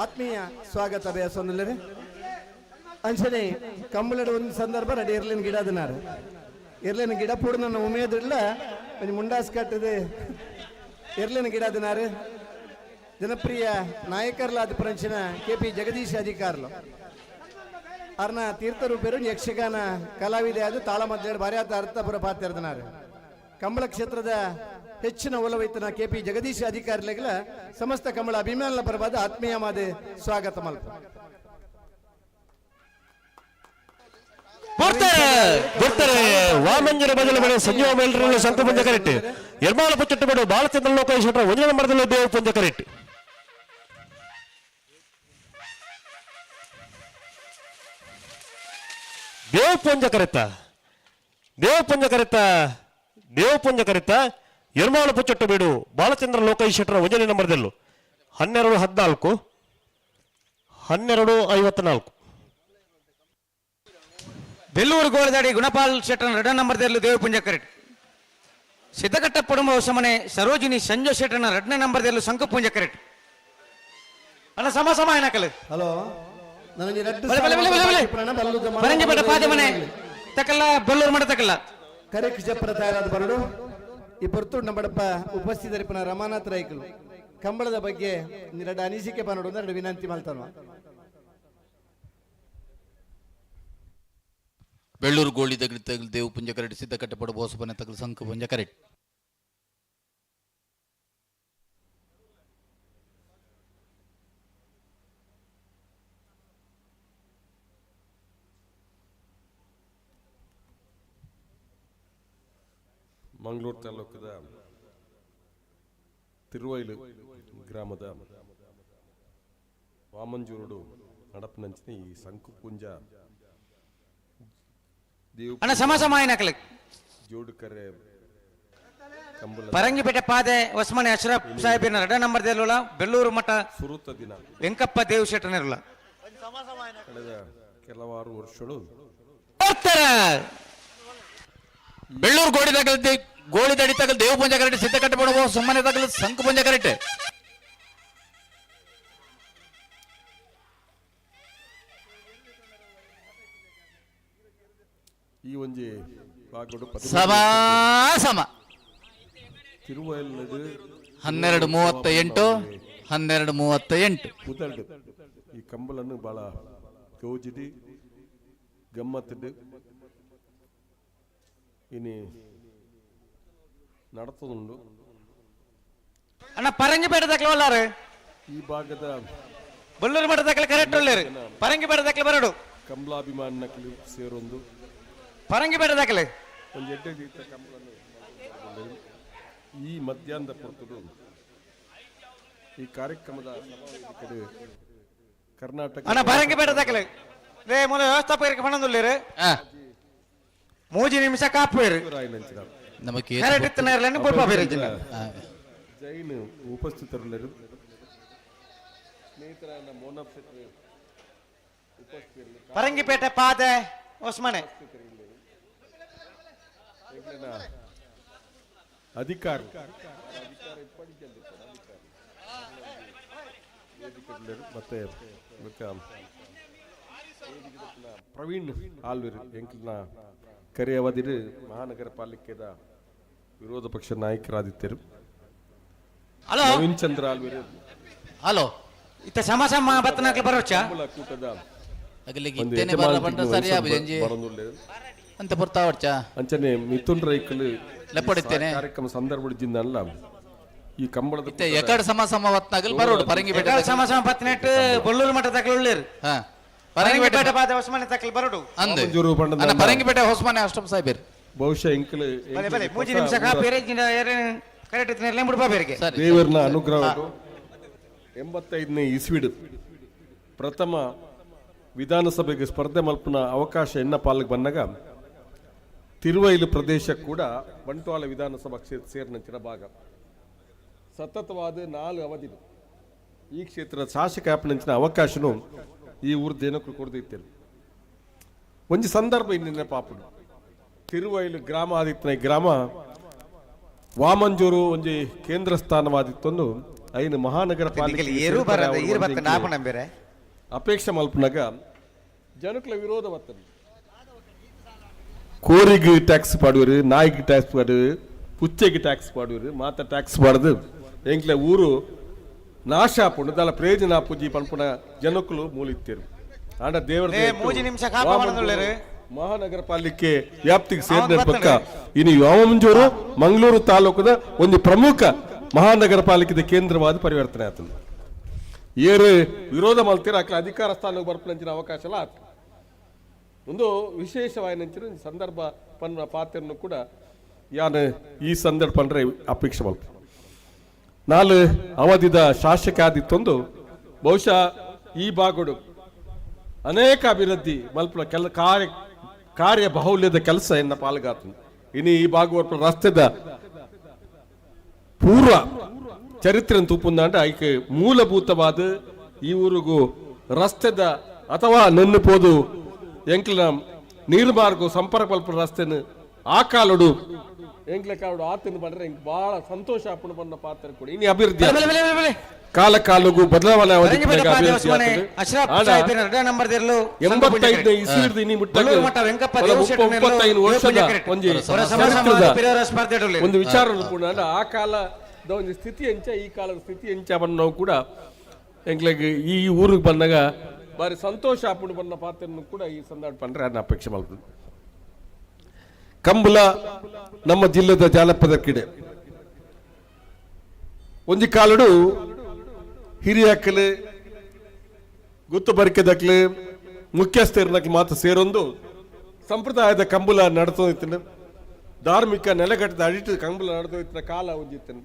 Speaker 1: ಆತ್ಮೀಯ ಸ್ವಾಗತ ಬಯಸೊಂದಿಲ್ಲರೆ. ಅಂಚನೆ ಕಂಬಳದ ಒಂದು ಸಂದರ್ಭ ರೆಡಿ ಇರ್ಲಿನ ಗಿಡ ಅದನಾರು ಇರ್ಲಿನ ಗಿಡ ಪೂಡ ನನ್ನ ಉಮೇದಿಲ್ಲ ಒಂದು ಮುಂಡಾಸ್ ಕಟ್ಟದೆ ಇರ್ಲಿನ ಗಿಡ ಅದನಾರು ಜನಪ್ರಿಯ ನಾಯಕರ್ಲಾದ ಪರಂಚಿನ ಕೆ ಪಿ ಜಗದೀಶ್ ಅಧಿಕಾರ್ಲು ಅರ್ನ ತೀರ್ಥರೂಪರು ಯಕ್ಷಗಾನ ಕಲಾವಿದೆ ಅದು ತಾಳಮದ್ದಳೆ ಭಾರ್ಯಾತ ಅರ್ಥಪುರ ಪಾತ್ರದನಾರು ಕಂಬಳ ಕ್ಷೇತ್ರದ ಹೆಚ್ಚಿನ ಒಲವೈತನ ಕೆ ಪಿ ಜಗದೀಶ್ ಅಧಿಕಾರಿಗಳ ಸಮಸ್ತ ಕಂಬಳ ಅಭಿಮಾನ ಪರವಾದ ಆತ್ಮೀಯವಾದ ಸ್ವಾಗತ ಮಲ್ಪ.
Speaker 12: ಬರ್ತಾರೆ ವಾಮಂಜರ ಬದಲು ಮನೆ ಸಂಜೀವ ಮೇಲ್ರಲ್ಲಿ ಸಂಕುಪುಂಜ ಕರೆಕ್ಟ್. ಎರ್ಮಾಲ ಪುಚ್ಚಟ್ಟು ಬೇಡು ಬಾಲಚಂದ್ರ ಲೋಕೇಶ್ ಶೆಟ್ಟರ ಒಂದನೇ ನಂಬರ್ದಲ್ಲಿ ದೇವಪುಂಜ ಕರೆಕ್ಟ್. ದೇವಪುಂಜ ಕರೆತ ದೇವಪುಂಜ ಕರೆತ ದೇವಪುಂಜ ಕರೆತ ಎರ್ಮಾಳು ಪುಚ್ಚೊಟ್ಟು ಬೀಡು ಬಾಲಚಂದ್ರ ಲೋಕೇಶ್ ಶೆಟ್ಟರ ಒಂಜನೇ ನಂಬರ್ದಲ್ಲೂ 12-14 12-54.
Speaker 17: ಬೆಲ್ಲೂರು ಗೋಳದಾಡಿ ಗುಣಪಾಲ್ ಶೆಟ್ಟರ್ ಎರಡನೇ ನಂಬರ್ದಲ್ಲಿ ದೇವಪುಂಜ ಕರೆಟ್. ಸಿದ್ದಘಟ್ಟ ಪಡುಂಬ ಹೊಸಮನೆ ಸರೋಜಿನಿ ಸಂಜು ಶೆಟ್ಟರ್ನ ಎರಡನೇ ನಂಬರ್ದಲ್ಲಿ ಶಂಕುಪುಂಜ ಕರೆಟ್. ಅಣ್ಣ ಸಮ ಸಮ ಏನಕಲ್.
Speaker 1: ಹಲೋ, ನನಗೆ ರಡ್ಡು
Speaker 17: ಬಲೆ ಬಲೆ ಬಲೆ ಬಲೆ ಬಲೆ. ಪರಂಗಿಪೇಟೆ ಪಾದೆ ಮನೆ ತಕಲ್ಲ ಬೆಲ್ಲೂರು ಮಠ ತಕಲ್ಲ.
Speaker 1: ಕರೆಕ್ಟ್ ಜಪ್ಪರ ತಯಾರಾದ ಬರಡು ಈ ಪೊರ್ತು ನಮ್ಮಡಪ್ಪ ಉಪಸ್ಥಿತರಿಪನ ರಮಾನಾಥ್ ರೈಕಲು ಕಂಬಳದ ಬಗ್ಗೆ ಎರಡು ಅನಿಸಿಕೆ ಪನ್ನಡು ಎರಡು ವಿನಂತಿ ಮಲ್ತಲ್ವ.
Speaker 16: ಬೆಳ್ಳೂರು ಗೋಳಿ ತಗಲಿ ತಗಲು ದೇವು ಪುಂಜ ಕರೆಟ್ ಸಿದ್ಧ ಕಟ್ಟಪಡು ಬೋಸಪನೆ ತಗಲು ಸಂಕು ಪುಂಜ ಕರೆಟ್.
Speaker 7: ಮಂಗಳೂರು ತಾಲೂಕದ ತಿರುವೈಲು ಗ್ರಾಮದ ವಾಮಂಜೂರುಡು ನಡಪನಂಚಿನ ಈ ಸಂಕುಪುಂಜ ದೇವ
Speaker 17: ಅಣ್ಣ ಸಮ ಸಮ ಏನಕಲ್.
Speaker 7: ಜೋಡುಕರೆ ಕಂಬಳ
Speaker 17: ಪರಂಗಿಪೇಟೆ ಪಾದೆ ಹೊಸಮನೆ ಅಶ್ರಫ್ ಸಾಹೇಬಿನ ಎರಡನೇ ನಂಬರ್ ದೇಲುಲ ಬೆಳ್ಳೂರು ಮಠ
Speaker 7: ಸುರುತ ದಿನ
Speaker 17: ವೆಂಕಪ್ಪ ದೇವ್ ಶೆಟ್ಟನಿರಲ್ಲ.
Speaker 7: ಕಳೆದ ಕೆಲವಾರು ವರ್ಷಗಳು
Speaker 16: ಬೆಳ್ಳೂರು ಗೋಡಿ ತಗಲ್ ಗೋಳಿ ದಡಿ ತಗಲ್ ದೇವ ಪುಂಜ ಕರೆಟ್ ಸಿದ್ಧ ಕಟ್ಟಪಡು ಸುಮ್ಮನೆ ತಗಲು ಸಂಕು ಪುಂಜ ಕರೆಟ್.
Speaker 7: ಈ ಒಂಜಿ ಭಾಗಡು
Speaker 16: ಸಮ ಸಮ
Speaker 7: ತಿರುವೈಲುಡು
Speaker 16: 12:38 12:38.
Speaker 7: ಪುದರ್ಡು ಈ ಕಂಬಳನ್ನು ಭಾಳ ಗೌಜಿಡಿ ಗಮ್ಮತ್ತಿಡು ಇನಿ നടത്തുന്നുണ്ട്.
Speaker 17: ಅಣ್ಣ ಪರಂಗಿಪೇಟೆ ತಕಲ ಒಲ್ಲಾರು.
Speaker 7: ಈ ಭಾಗದ
Speaker 17: ಬಳ್ಳೂರು ಮಠ ತಕಲ ಕರೆಕ್ಟ್ ಒಳ್ಳೇರು. ಪರಂಗಿಪೇಟೆ ತಕಲ ಬರಡು.
Speaker 7: ಕಂಬಳಾಭಿಮಾನಕ್ಕಲು ಸೇರೊಂದು
Speaker 17: ಪರಂಗಿಪೇಟೆ ದಾಖಲೆ
Speaker 7: ಒಂದು ಎಡ್ಡೆ ದೀತ ಕಂಬಳನ್ನು ಈ ಮಧ್ಯಾಹ್ನದ ಪೊರ್ತುಡು ಈ ಕಾರ್ಯಕ್ರಮದ ಕಡೆ ಕರ್ನಾಟಕ
Speaker 17: ಅಣ್ಣ ಪರಂಗಿಪೇಟೆ ದಾಖಲೆ ರೇ ಮೂಲ ವ್ಯವಸ್ಥಾಪಕರಿಗೆ ಪಣಂದುಳ್ಳೇರು ಮೂಜಿ ನಿಮಿಷ ಕಾಪುವೇರು
Speaker 16: ನಮಗೆ
Speaker 17: ಕರೆಕ್ಟ್ ಇತ್ತು ನೇರಲನ್ನು ಪುಲ್ಪ ಬೇರೆ
Speaker 7: ಜೈನ್ ಉಪಸ್ಥಿತರುಳ್ಳರು ಸ್ನೇಹಿತರಾದ ಮೋನಬ್ ಶೆಟ್ಟಿ ಉಪಸ್ಥಿತರು
Speaker 17: ಪರಂಗಿಪೇಟೆ ಪಾದೆ ಹೊಸ್ಮನೆ
Speaker 7: ಎಂಕ್ಲೆನ ಅಧಿಕಾರಿ ಮತ್ತೆ ಬೊಕ್ಕ ಪ್ರವೀಣ್ ಆಲ್ವಿರ್ ಎಂಕ್ಲೆನ ಕರೆಯವದಿರು ಮಹಾನಗರ ಪಾಲಿಕೆದ ವಿರೋಧ ಪಕ್ಷ ನಾಯಕರಾದಿತ್ಯರು.
Speaker 16: ಹಲೋ.
Speaker 7: ನವೀನ್ ಚಂದ್ರ ಆಲ್ವಿರ್.
Speaker 16: ಹಲೋ.
Speaker 17: ಇತ್ತ ಸಮ ಸಮ ಬತ್ತನಾಕ್ಲೆ ಬರೋಚ
Speaker 7: ಕೂಟದ
Speaker 16: ಅಗಲಿಗೆ
Speaker 7: ಒಂದು
Speaker 16: ಇತ್ತೇನೆ ಬರ
Speaker 7: ಯಜಮಾನತಿಗ್
Speaker 16: ಬಂಡ ಸರಿ ಆಬುಜಂಜಿ.
Speaker 7: ಬರೊಂದುಲ್ಲೆರ್.
Speaker 16: ಅಂತ ಪೊರ್ತಾವಡ್ಚ
Speaker 7: ಅಂಚನೆ ಮಿಥುನ್ ರೈಕಲ್
Speaker 16: ಲೆಪ್ಪಡಿತ್ತೇನೆ.
Speaker 7: ಕಾರ್ಯಕ್ರಮ ಸಂದರ್ಭ ಜಿಂದಲ್ಲ ಈ ಕಂಬಳದ
Speaker 16: ಇತ್ತೆ ಎಕಡ್ ಸಮ ಸಮ ವತ್ನಾಗಲ್ ಬರೋಡು ಪರಂಗಿಪೇಟೆ
Speaker 17: ಎಕಡ್ ಸಮ ಸಮ ಬತ್ತನೆಟ್ ಬೊಳ್ಳೂರು ಮಠ ತಕಲೆ ಉಳ್ಳೇರು.
Speaker 16: ಹಾ.
Speaker 17: ಪರಂಗಿಪೇಟೆ ಪಾದೆ ಹೊಸ್ಮನೆ ತಕಲೆ ಬರೋಡು.
Speaker 16: ಅಂದೆ.
Speaker 7: ವಾಮಂಜೂರು ಬಣ್ಣದ
Speaker 16: ಅಣ್ಣ, ಪರಂಗಿಪೇಟೆ ಹೊಸ್ಮನೆ ಅಷ್ಟಮ್ ಸಾಹೇಬರು.
Speaker 7: ಬಹುಶಃ ಎಂಕಲ್
Speaker 17: ಬಲೆ ಬಲೆ ಮೂಜಿ ನಿಮಿಷ ಕಾಪೇರೆ ಜಿಂದ ಕರೆಕ್ಟ್ ಇತ್ತು ನೇರಲೇ ಮುಡುಪ ಬೇರೆಗೆ.
Speaker 7: ದೇವರನ ಅನುಗ್ರಹ 85ನೇ ಇಸ್ವಿಡು ಪ್ರಥಮ ವಿಧಾನಸಭೆಗೆ ಸ್ಪರ್ಧೆ ಮಲ್ಪನ ಅವಕಾಶ ಎನ್ನ ಪಾಲಿಗೆ ಬಂದಾಗ ತಿರುವೈಲು ಪ್ರದೇಶ ಕೂಡ ಬಂಟ್ವಾಳ ವಿಧಾನಸಭಾ ಕ್ಷೇತ್ರ ಸೇರಿನಂಚಿನ ಭಾಗ. ಸತತವಾದ 4 ಅವಧಿ ಈ ಕ್ಷೇತ್ರದ ಶಾಸಕ ಆಪನಂಚಿನ ಅವಕಾಶನು ಈ ಊರು ದೇನಕ್ಕೂ ಕೊಡ್ದಿತ್ತೇನೆ. ಒಂಜಿ ಸಂದರ್ಭ ಇನ್ನಿನ ಪಾಪುಡು ತಿರುವೈಲು ಗ್ರಾಮ ಆದಿತ್ತನ ಗ್ರಾಮ ವಾಮಂಜೂರು ಒಂಜಿ ಕೇಂದ್ರ ಸ್ಥಾನವಾದಿತ್ತೊಂದು ಐನು ಮಹಾನಗರ ಪಾಲಿಕೆ
Speaker 17: ಏರು ಬರದ ಈರು ಬತ್ತ ನಾಪು ನಂಬೇರೆ
Speaker 7: ಅಪೇಕ್ಷೆ ಮಲ್ಪನಾಗ ಜನಕ್ಲ ವಿರೋಧ ಬರ್ತದೆ. ಕೋರಿಗೆ ಟ್ಯಾಕ್ಸ್ ಪಾಡುವರು, ನಾಯಿಗೆ ಟ್ಯಾಕ್ಸ್ ಪಾಡುವರು, ಪುಚ್ಚೆಗೆ ಟ್ಯಾಕ್ಸ್ ಪಾಡುವರು, ಮಾತ ಟ್ಯಾಕ್ಸ್ ಪಾಡದು ಎಂಕ್ಲೆ ಊರು ನಾಶ ಆಪುಂಡು ದಾಲ ಪ್ರಯೋಜನ ಆಪುಜಿ ಪನ್ಪುನ ಜನಕ್ಕಲು ಮೂಲಿತ್ತೇರು. ಆಂಡ ದೇವರ
Speaker 17: ಲೇ, ಮೂಜಿ ನಿಮಿಷ ಕಾಪ ಮಾಡೊಂದುಲ್ಲೆರ್.
Speaker 7: ಮಹಾನಗರ ಪಾಲಿಕೆ ವ್ಯಾಪ್ತಿಗೆ ಸೇರಿದ ಪಕ್ಕ ಇನ್ನು ವಾಮಂಜೂರು ಮಂಗಳೂರು ತಾಲೂಕದ ಒಂದು ಪ್ರಮುಖ ಮಹಾನಗರ ಪಾಲಿಕೆದ ಕೇಂದ್ರವಾದ ಪರಿವರ್ತನೆ ಆತಂದು. ಏರು ವಿರೋಧ ಮಲ್ತೀರ ಅಕ್ಲ ಅಧಿಕಾರ ಸ್ಥಾನಕ್ಕೆ ಬರ್ಪನಂಚಿನ ಅವಕಾಶ ಎಲ್ಲ ಆತು. ಒಂದು ವಿಶೇಷವಾಯಿನಂಚಿನ ಸಂದರ್ಭ ಪನ್ನ ಪಾತ್ರನು ಕೂಡ ಯಾನ್ ಈ ಸಂದರ್ಭ ಅಂದ್ರೆ ಅಪೇಕ್ಷೆ ಮಲ್ಪ. 4 ಅವಧಿದ ಶಾಸಕ ಆದಿತ್ತೊಂದು ಬಹುಶಃ ಈ ಭಾಗಡು ಅನೇಕ ಅಭಿವೃದ್ಧಿ ಮಲ್ಪನ ಕೆಲ ಕಾರ್ಯ ಕಾರ್ಯ ಬಾಹುಲ್ಯದ ಕೆಲಸ ಎನ್ನ ಪಾಲ್ಗಾತು. ಇನಿ ಈ ಭಾಗವರ್ಪ ರಸ್ತೆದ ಪೂರ್ವ ಚರಿತ್ರೆ ತೂಪುಂದಾಂಡ ಐಕ್ ಮೂಲಭೂತವಾದ ಈ ಊರಿಗೂ ರಸ್ತೆದ ಅಥವಾ ನೆನ್ನು ಪೋದು ಎಂಕ್ಲ ನೀರು ಮಾರ್ಗ ಸಂಪರ್ಕ ಪಲ್ಪ ರಸ್ತೆನು ಆ ಕಾಲಡು ಎಂಕ್ಲ ಕಾಲಡು ಆತನ ಬಂದ್ರೆ ಎಂಕ್ ಬಹಳ ಸಂತೋಷ ಆಪುಣ ಬನ್ನ ಪಾತ್ರ ಕೂಡ ಇನಿ ಅಭಿವೃದ್ಧಿ ಕಾಲ ಕಾಲಗೂ ಬದಲಾವಣೆ ವರ್ಷದ ಒಂದು ವಿಚಾರ ಆ ಕಾಲದ ಒಂದು ಸ್ಥಿತಿ ಎಂಚ ಈ ಕಾಲದ ಸ್ಥಿತಿ ಎಂಚ ನಾವು ಕೂಡ ಎಂಕ್ಲೆಗ್ ಈ ಊರಿಗೆ ಬಂದಾಗ ಬಾರಿ ಸಂತೋಷ ಆಪುಣ ಬನ್ನ ಪಾತ್ರನ್ನು ಕೂಡ ಈ ಸಂದರ್ಭ ಪಂಡ್ರೆ ಅದನ್ನ ಅಪೇಕ್ಷೆ ಮಾಡ್ತೀನಿ. ಕಂಬಳ ನಮ್ಮ ಜಿಲ್ಲೆದ ಜಾನಪದ ಕ್ರೀಡೆ. ಒಂಜಿ ಕಾಲಡು ಹಿರಿಯಕ್ಕಲು ಗುತ್ತು ಬರಿಕೆದಕ್ಲು ಮುಖ್ಯಸ್ಥರನಕ್ಲು ಮಾತ್ರ ಸೇರೊಂದು ಸಂಪ್ರದಾಯದ ಕಂಬಳ ನಡೆದೋಯ್ತಾನೆ. ಧಾರ್ಮಿಕ ನೆಲೆಗಟ್ಟದ ಅಡಿಟ್ಟು ಕಂಬಳ ನಡೆದೋಯ್ತಿನ ಕಾಲ ಒಂಜಿತ್ತನೆ.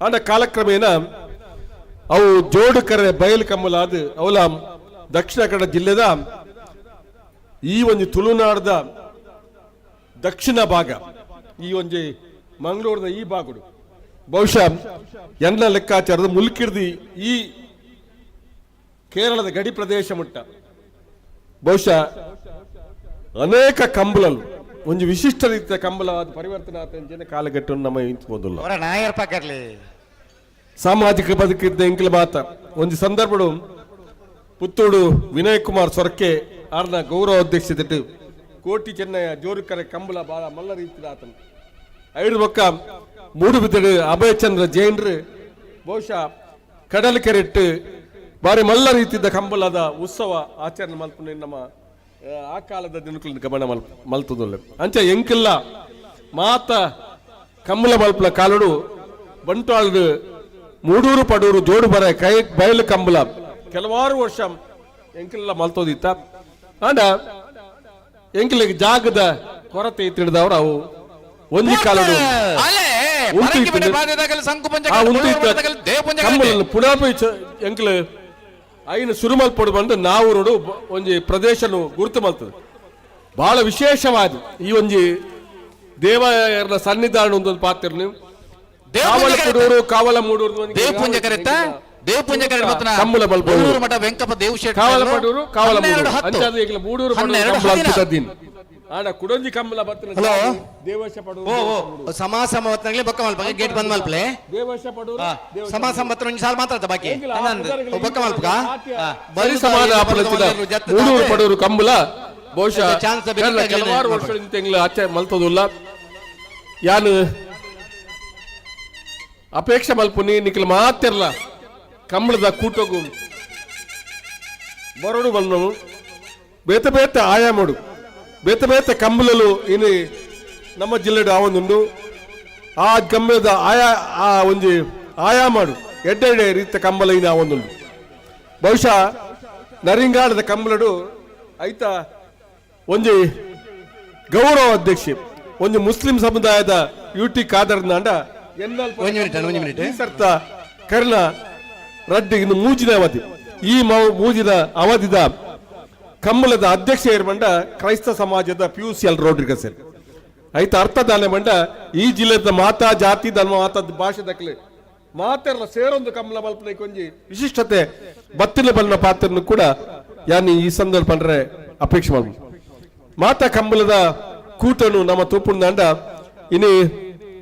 Speaker 7: ಆಂಡ ಕಾಲಕ್ರಮೇಣ ಅವು ಜೋಡುಕರೆ ಬಯಲು ಕಂಬಳ ಅದು ಅವಲ ದಕ್ಷಿಣ ಕನ್ನಡ ಜಿಲ್ಲೆದ ಈ ಒಂದು ತುಳುನಾಡದ ದಕ್ಷಿಣ ಭಾಗ ಈ ಒಂಜಿ ಮಂಗಳೂರಿನ ಈ ಭಾಗಡು ಬಹುಶಃ ಎಲ್ಲ ಲೆಕ್ಕಾಚಾರದ ಮುಲ್ಕಿರ್ದಿ ಈ ಕೇರಳದ ಗಡಿ ಪ್ರದೇಶ ಮುಟ್ಟ ಬಹುಶಃ ಅನೇಕ ಕಂಬಳಲು ಒಂದು ವಿಶಿಷ್ಟ ರೀತಿಯ ಕಂಬಳವಾದ ಪರಿವರ್ತನೆ ಆತ ಕಾಲಘಟ್ಟವನ್ನು ನಮ್ಮ ಇಂತ್ಬೋದಿಲ್ಲ. ಸಾಮಾಜಿಕ ಬದುಕಿದ್ದ ಎಂಕಲ ಮಾತ ಒಂದು ಸಂದರ್ಭಡು ಪುತ್ತೂಡು ವಿನಯ್ ಕುಮಾರ್ ಸೊರಕೆ ಆರ್ನ ಗೌರವ ಅಧ್ಯಕ್ಷತೆ ಕೋಟಿ ಚೆನ್ನಯ್ಯ ಜೋರುಕರೆ ಕಂಬಳ ಬಾಳ ಮಲ್ಲ ರೀತಿಯ ಆತನು ಐದು ಬೊಕ್ಕ ಮೂಡುಬಿದಿರೆ ಅಭಯಚಂದ್ರ ಜೈನ್ರು ಬಹುಶಃ ಕಡಲ ಕೆರೆಟ್ಟು ಬಾರಿ ಮಲ್ಲ ರೀತಿಯ ಕಂಬಳದ ಉತ್ಸವ ಆಚರಣೆ ಮಲ್ಪುನ ನಮ್ಮ ಆ ಕಾಲದ ದಿನಕುಲ ಗಮನ ಮಲ್ತದಲ್ಲ. ಅಂಚ ಎಂಕಿಲ್ಲ ಮಾತ ಕಂಬಳ ಮಲ್ಪಲ ಕಾಲಡು ಬಂಟ್ವಾಳಡು ಮೂಡೂರು ಪಡೂರು ಜೋಡು ಬರ ಕೈ ಬಯಲು ಕಂಬಳ ಕೆಲವಾರು ವರ್ಷ ಎಂಕಿಲ್ಲ ಮಲ್ತೋದಿತ್ತ. ಆಂಡ ಎಂಕಿಲಿಗೆ ಜಾಗದ ಕೊರತೆ ತಿಳಿದವರು ಅವು ಒಂಜಿ ಕಾಲಡು ಪುಡಾಪಿ ಎಂಕ್ಲು ಐನ ಸುರುಮಲ್ಪಡು ಬಂದು ನಾವು ಒಂಜಿ ಪ್ರದೇಶನು ಗುರುತು ಮಲ್ತದೆ. ಬಹಳ ವಿಶೇಷವಾದ ಈ ಒಂಜಿ ದೇವರ ಸನ್ನಿಧಾನ ಒಂದೊಂದು ಪಾತ್ರ ಕಾವಲ ಕಾವಲ ಮೂಡೂರು
Speaker 16: ದೇವಪುಂಜ ಕರೆತ ದೇವಪುಂಜ
Speaker 7: ಕಂಬಳ
Speaker 16: ಬಲ್ಪೂರು ಮಠ ವೆಂಕಪ್ಪ ದೇವಶೇಟ್
Speaker 7: ಕಾವಲ ಪಡೂರು ಕಾವಲ ಮೂಡೂರು ಆಡ ಕುಡೊಂಜಿ ಕಂಬಳ ಬತ್ತನ ದೇವಶ ಪಡೂರು
Speaker 5: ಸಮಾಸ ಮವತ್ನಾಗ್ಲಿ ಬೊಕ್ಕ ಮಲ್ಪ ಗೇಟ್ ಬಂದ್ ಮಲ್ಪಲೆ
Speaker 7: ದೇವಶ ಪಡೂರು
Speaker 5: ಸಮಾಸ ಮತ್ರ ಒಂಜಿ ಸಾಲ್ ಮಾತ್ರ ಬಾಕಿ ಬೊಕ್ಕ ಮಲ್ಪಗ
Speaker 7: ಬರಿ ಸಮಾನ ಮೂಡೂರು ಪಡೂರು ಕಂಬಳ ಬಹುಶಃ ಕೆಲವಾರು ವರ್ಷಗಳಿಂದ ತಿಂಗಳು ಆಚೆ ಮಲ್ತದಿಲ್ಲ. ಯಾನು ಅಪೇಕ್ಷೆ ಮಲ್ಪುನಿ ನಿಖಲ್ ಮಾತಿರ್ಲ ಕಂಬಳದ ಕೂಟಗು ಬರೋಡು ಬಂದವು ಬೇತೆ ಬೇತೆ ಆಯಾಮಡು ಬೇತೆ ಬೇತೆ ಕಂಬಳಲು ಇನ್ನು ನಮ್ಮ ಜಿಲ್ಲೆಡು ಆವೊಂದುಂಡು ಆ ಕಂಬಳದ ಆಯಾ ಆ ಒಂಜಿ ಆಯಾಮಡು ಎಡ್ಡೆಡೆ ರೀತಿಯ ಕಂಬಳ ಇನ್ನು ಆವೊಂದುಂಡು. ಬಹುಶಃ ನರಿಂಗಾಡದ ಕಂಬಳಡು ಐತ ಒಂಜಿ ಗೌರವ ಅಧ್ಯಕ್ಷೆ ಒಂಜಿ ಮುಸ್ಲಿಂ ಸಮುದಾಯದ ಯು ಟಿ ಖಾದರ್ ನಾಂಡ ಸರ್ತ ಕರ್ಣ ರಡ್ಡಿ ಇನ್ನು ಮೂಜಿನ ಅವಧಿ ಈ ಮೂಜಿನ ಅವಧಿದ ಕಂಬಳದ ಅಧ್ಯಕ್ಷ ಏರ್ಮಂಡ ಕ್ರೈಸ್ತ ಸಮಾಜದ P U C L Rodrigues ಐತ ಅರ್ಥ ದಾನೆ ಮಂಡ ಈ ಜಿಲ್ಲೆದ ಮಾತಾ ಜಾತಿ ಧರ್ಮ ಮಾತಾ ಭಾಷೆ ದಕ್ಕಲೆ ಮಾತೆಲ್ಲ ಸೇರೊಂದು ಕಂಬಳ ಮಲ್ಪನೆ ಕೊಂಜಿ ವಿಶಿಷ್ಟತೆ ಬತ್ತಿನ ಬಲ್ಲ ಪಾತ್ರನು ಕೂಡ ಯಾನಿ ಈ ಸಂದರ್ಭ ಪಂಡ್ರೆ ಅಪೇಕ್ಷೆ ಮಾಡ ಮಾತಾ ಕಂಬಳದ ಕೂಟನು ನಮ್ಮ ತೂಪುಂದಾಂಡ ಇನಿ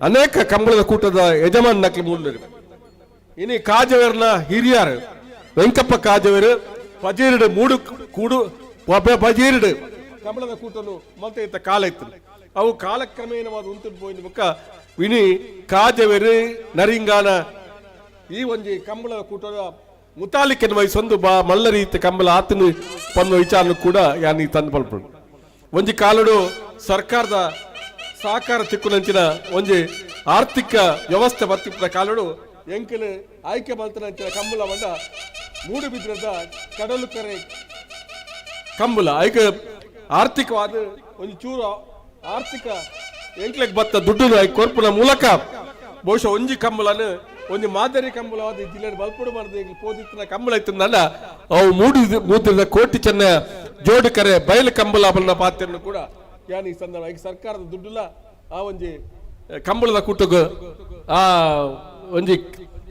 Speaker 7: ಅನೇಕ ಕಂಬಳದ ಕೂಟದ ಯಜಮಾನ ನಕಲಿ ಮೂಲ ಇನಿ ಕಾಜವೇರ್ನ ಹಿರಿಯರು ವೆಂಕಪ್ಪ ಕಾಜವೇರು ಪಜೀರುಡು ಮೂಡು ಕೂಡು ಪಜೀರುಡು ಕಂಬಳದ ಕೂಟನು ಮಲ್ತ ಇತ್ತ ಕಾಲ ಇತ್ತು ಅವು ಕಾಲಕ್ರಮೇಣವಾದ ಉಂಟು ಪೋಯಿನ ಬೊಕ್ಕ ಇನಿ ಕಾಜವೇರು ನರಿಂಗಾನ ಈ ಒಂಜಿ ಕಂಬಳದ ಕೂಟದ ಮುತಾಲಿಕೆನ್ ವಹಿಸೊಂದು ಬಾ ಮಲ್ಲ ರೀತಿ ಕಂಬಳ ಆತನು ಪನ್ನು ವಿಚಾರನು ಕೂಡ ಯಾನಿ ತಂದು ಪಲ್ಪುಂಡು. ಒಂಜಿ ಕಾಲಡು ಸರ್ಕಾರದ ಸಹಕಾರ ತಿಕ್ಕುನಂಚಿನ ಒಂಜಿ ಆರ್ಥಿಕ ವ್ಯವಸ್ಥೆ ಬರ್ತಿಪ್ಪ ಕಾಲಡು ಎಂಕಲು ಆಯ್ಕೆ ಮಲ್ತನಂಚಿನ ಕಂಬಳ ಬಂದ ಮೂಡುಬಿದ್ರದ ಕಡಲು ಕರೆ ಕಂಬಳ ಆಯ್ಕೆ ಆರ್ಥಿಕವಾದ ಒಂದು ಚೂರು ಆರ್ಥಿಕ ಎಂಕ್ಲೆಗ್ ಬತ್ತ ದುಡ್ಡು ಕೊರ್ಪುನ ಮೂಲಕ ಬಹುಶಃ ಒಂಜಿ ಕಂಬಳನು ಒಂಜಿ ಮಾದರಿ ಕಂಬಳವಾದ ಈ ಜಿಲ್ಲೆ ಬಲ್ಪುಡು ಮಾಡಿದ ಪೋದಿತ್ತಿನ ಕಂಬಳ ಇತ್ತಂದಲ್ಲ ಅವು ಮೂಡಿ ಮೂತಿದ ಕೋಟಿ ಚೆನ್ನ ಜೋಡು ಕರೆ ಬಯಲು ಕಂಬಳ ಬಲ್ಲ ಪಾತ್ರನ್ನು ಕೂಡ ಯಾನ್ ಈ ಸಂದರ್ಭ ಈಗ ಸರ್ಕಾರದ ದುಡ್ಡುಲ ಆ ಒಂಜಿ ಕಂಬಳದ ಕೂಟಗ್ ಆ ಒಂಜಿ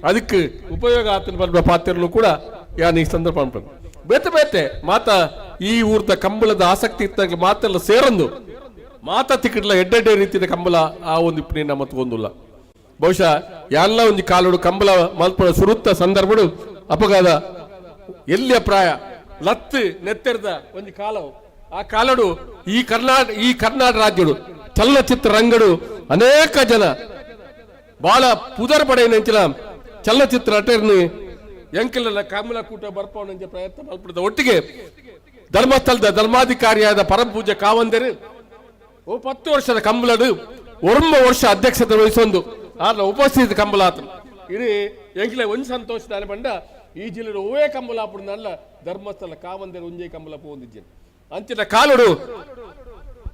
Speaker 7: ಅದಕ್ಕೆ ಉಪಯೋಗ ಆತನ ಪನ್ಪ ಪಾತ್ರನು ಕೂಡ ಯಾನ್ ಈ ಸಂದರ್ಭ ಅನ್ಪಂದು ಬೇತೆ ಬೇತೆ ಮಾತ ಈ ಊರ್ದ ಕಂಬಳದ ಆಸಕ್ತಿ ಇತ್ತಾಗ ಮಾತೆಲ್ಲ ಸೇರಂದು ಮಾತ ತಿಕ್ಕಡ್ಲ ಎಡ್ಡೆಡ್ಡೆ ರೀತಿಯ ಕಂಬಳ ಆ ಒಂದು ಇಪ್ಪನಿ ನಮ್ಮ ಒಂದುಲ್ಲ. ಬಹುಶಃ ಎಲ್ಲ ಒಂಜಿ ಕಾಲುಡು ಕಂಬಳ ಮಲ್ಪಡ ಸುರುತ್ತ ಸಂದರ್ಭಡು ಅಪಘಾತ ಎಲ್ಲಿಯ ಪ್ರಾಯ ಲತ್ತು ನೆತ್ತೆರ್ದ ಒಂಜಿ ಕಾಲವು ಆ ಕಾಲಡು ಈ ಕರ್ನಾಟಕ ರಾಜ್ಯಡು ಚಲನಚಿತ್ರ ರಂಗಡು ಅನೇಕ ಜನ ಬಹಳ ಪುದರ್ ಪಡೆಯಿನ ಚಲನಚಿತ್ರ ನಟರ್ని ಎಂಕಲೆಲ್ಲ ಕಮಲ ಕೂಟ ಬರ್ಪವನಂಚ ಪ್ರಯತ್ನ ಮಲ್ಪದ ಒಟ್ಟಿಗೆ ಧರ್ಮಸ್ಥಳದ ಧರ್ಮಾಧಿಕಾರಿಯಾದ ಪರಮ ಪೂಜ್ಯ ಕಾವಂದರು 10 ವರ್ಷದ ಕಂಬಳಡು 9 ವರ್ಷ ಅಧ್ಯಕ್ಷತೆ ವಹಿಸೊಂದು ಆರ್ನ ಉಪಸ್ಥಿತಿ ಕಂಬಲಾತನು. ಇದು ಎಂಕಲೆ ಒಂದು ಸಂತೋಷ ದಾನೆ ಬಂಡ ಈ ಜಿಲ್ಲೆ ಓವೇ ಕಂಬಲ ಅಲ್ಲ ಧರ್ಮಸ್ಥಳ ಕಾವಂದರು ಒಂಜೇ ಕಂಬಲ ಪೋಂದಿದ್ದೇನೆ ಅಂಚಿನ ಕಾಲುಡು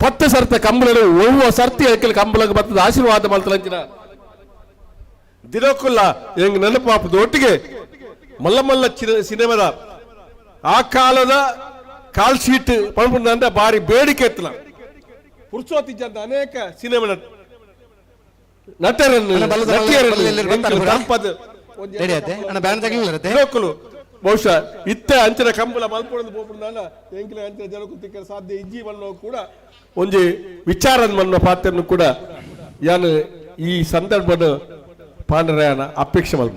Speaker 7: 10 ಸರ್ತ ಕಂಬಳಡು ಒವ್ವ ಸರ್ತಿ ಎಂಕಲೆ ಕಂಬಳಕ್ಕೆ ಬರ್ತದ ಆಶೀರ್ವಾದ ಮಲ್ತಲಂಚಿನ ದಿನಕ್ಕುಲ್ಲ ಹೆಂಗ್ ನೆನಪಾಪದ ಒಟ್ಟಿಗೆ ಮಲ್ಲ ಮಲ್ಲ ಸಿನಿಮಾದ ಆ ಕಾಲದ ಕಾಲ್ ಶೀಟ್ ಪಂಪುಂಡ ಬಾರಿ ಬೇಡಿಕೆ ಎತ್ತಲ ಪುರುಷೋತ್ತಿದ್ದಂತ ಅನೇಕ ಸಿನಿಮಾ ನಟರನ್ನು ಬಹುಶಃ ಇತ್ತ ಅಂಚಿನ ಕಂಬಳ ಮಲ್ಪೊಡದು ಪೋಪುಂಡ ಎಂಕಿನ ಅಂಚಿನ ಜನಕ್ಕೂ ತಿಕ್ಕರೆ ಸಾಧ್ಯ ಇಜ್ಜಿ ಮಣ್ಣು ಕೂಡ ಒಂಜಿ ವಿಚಾರ ಮಣ್ಣ ಪಾತ್ರನು ಕೂಡ ಯಾನು ಈ ಸಂದರ್ಭದ ಪಾಂಡರಾಯನ ಅಪೇಕ್ಷೆ ಮಲ್ಪ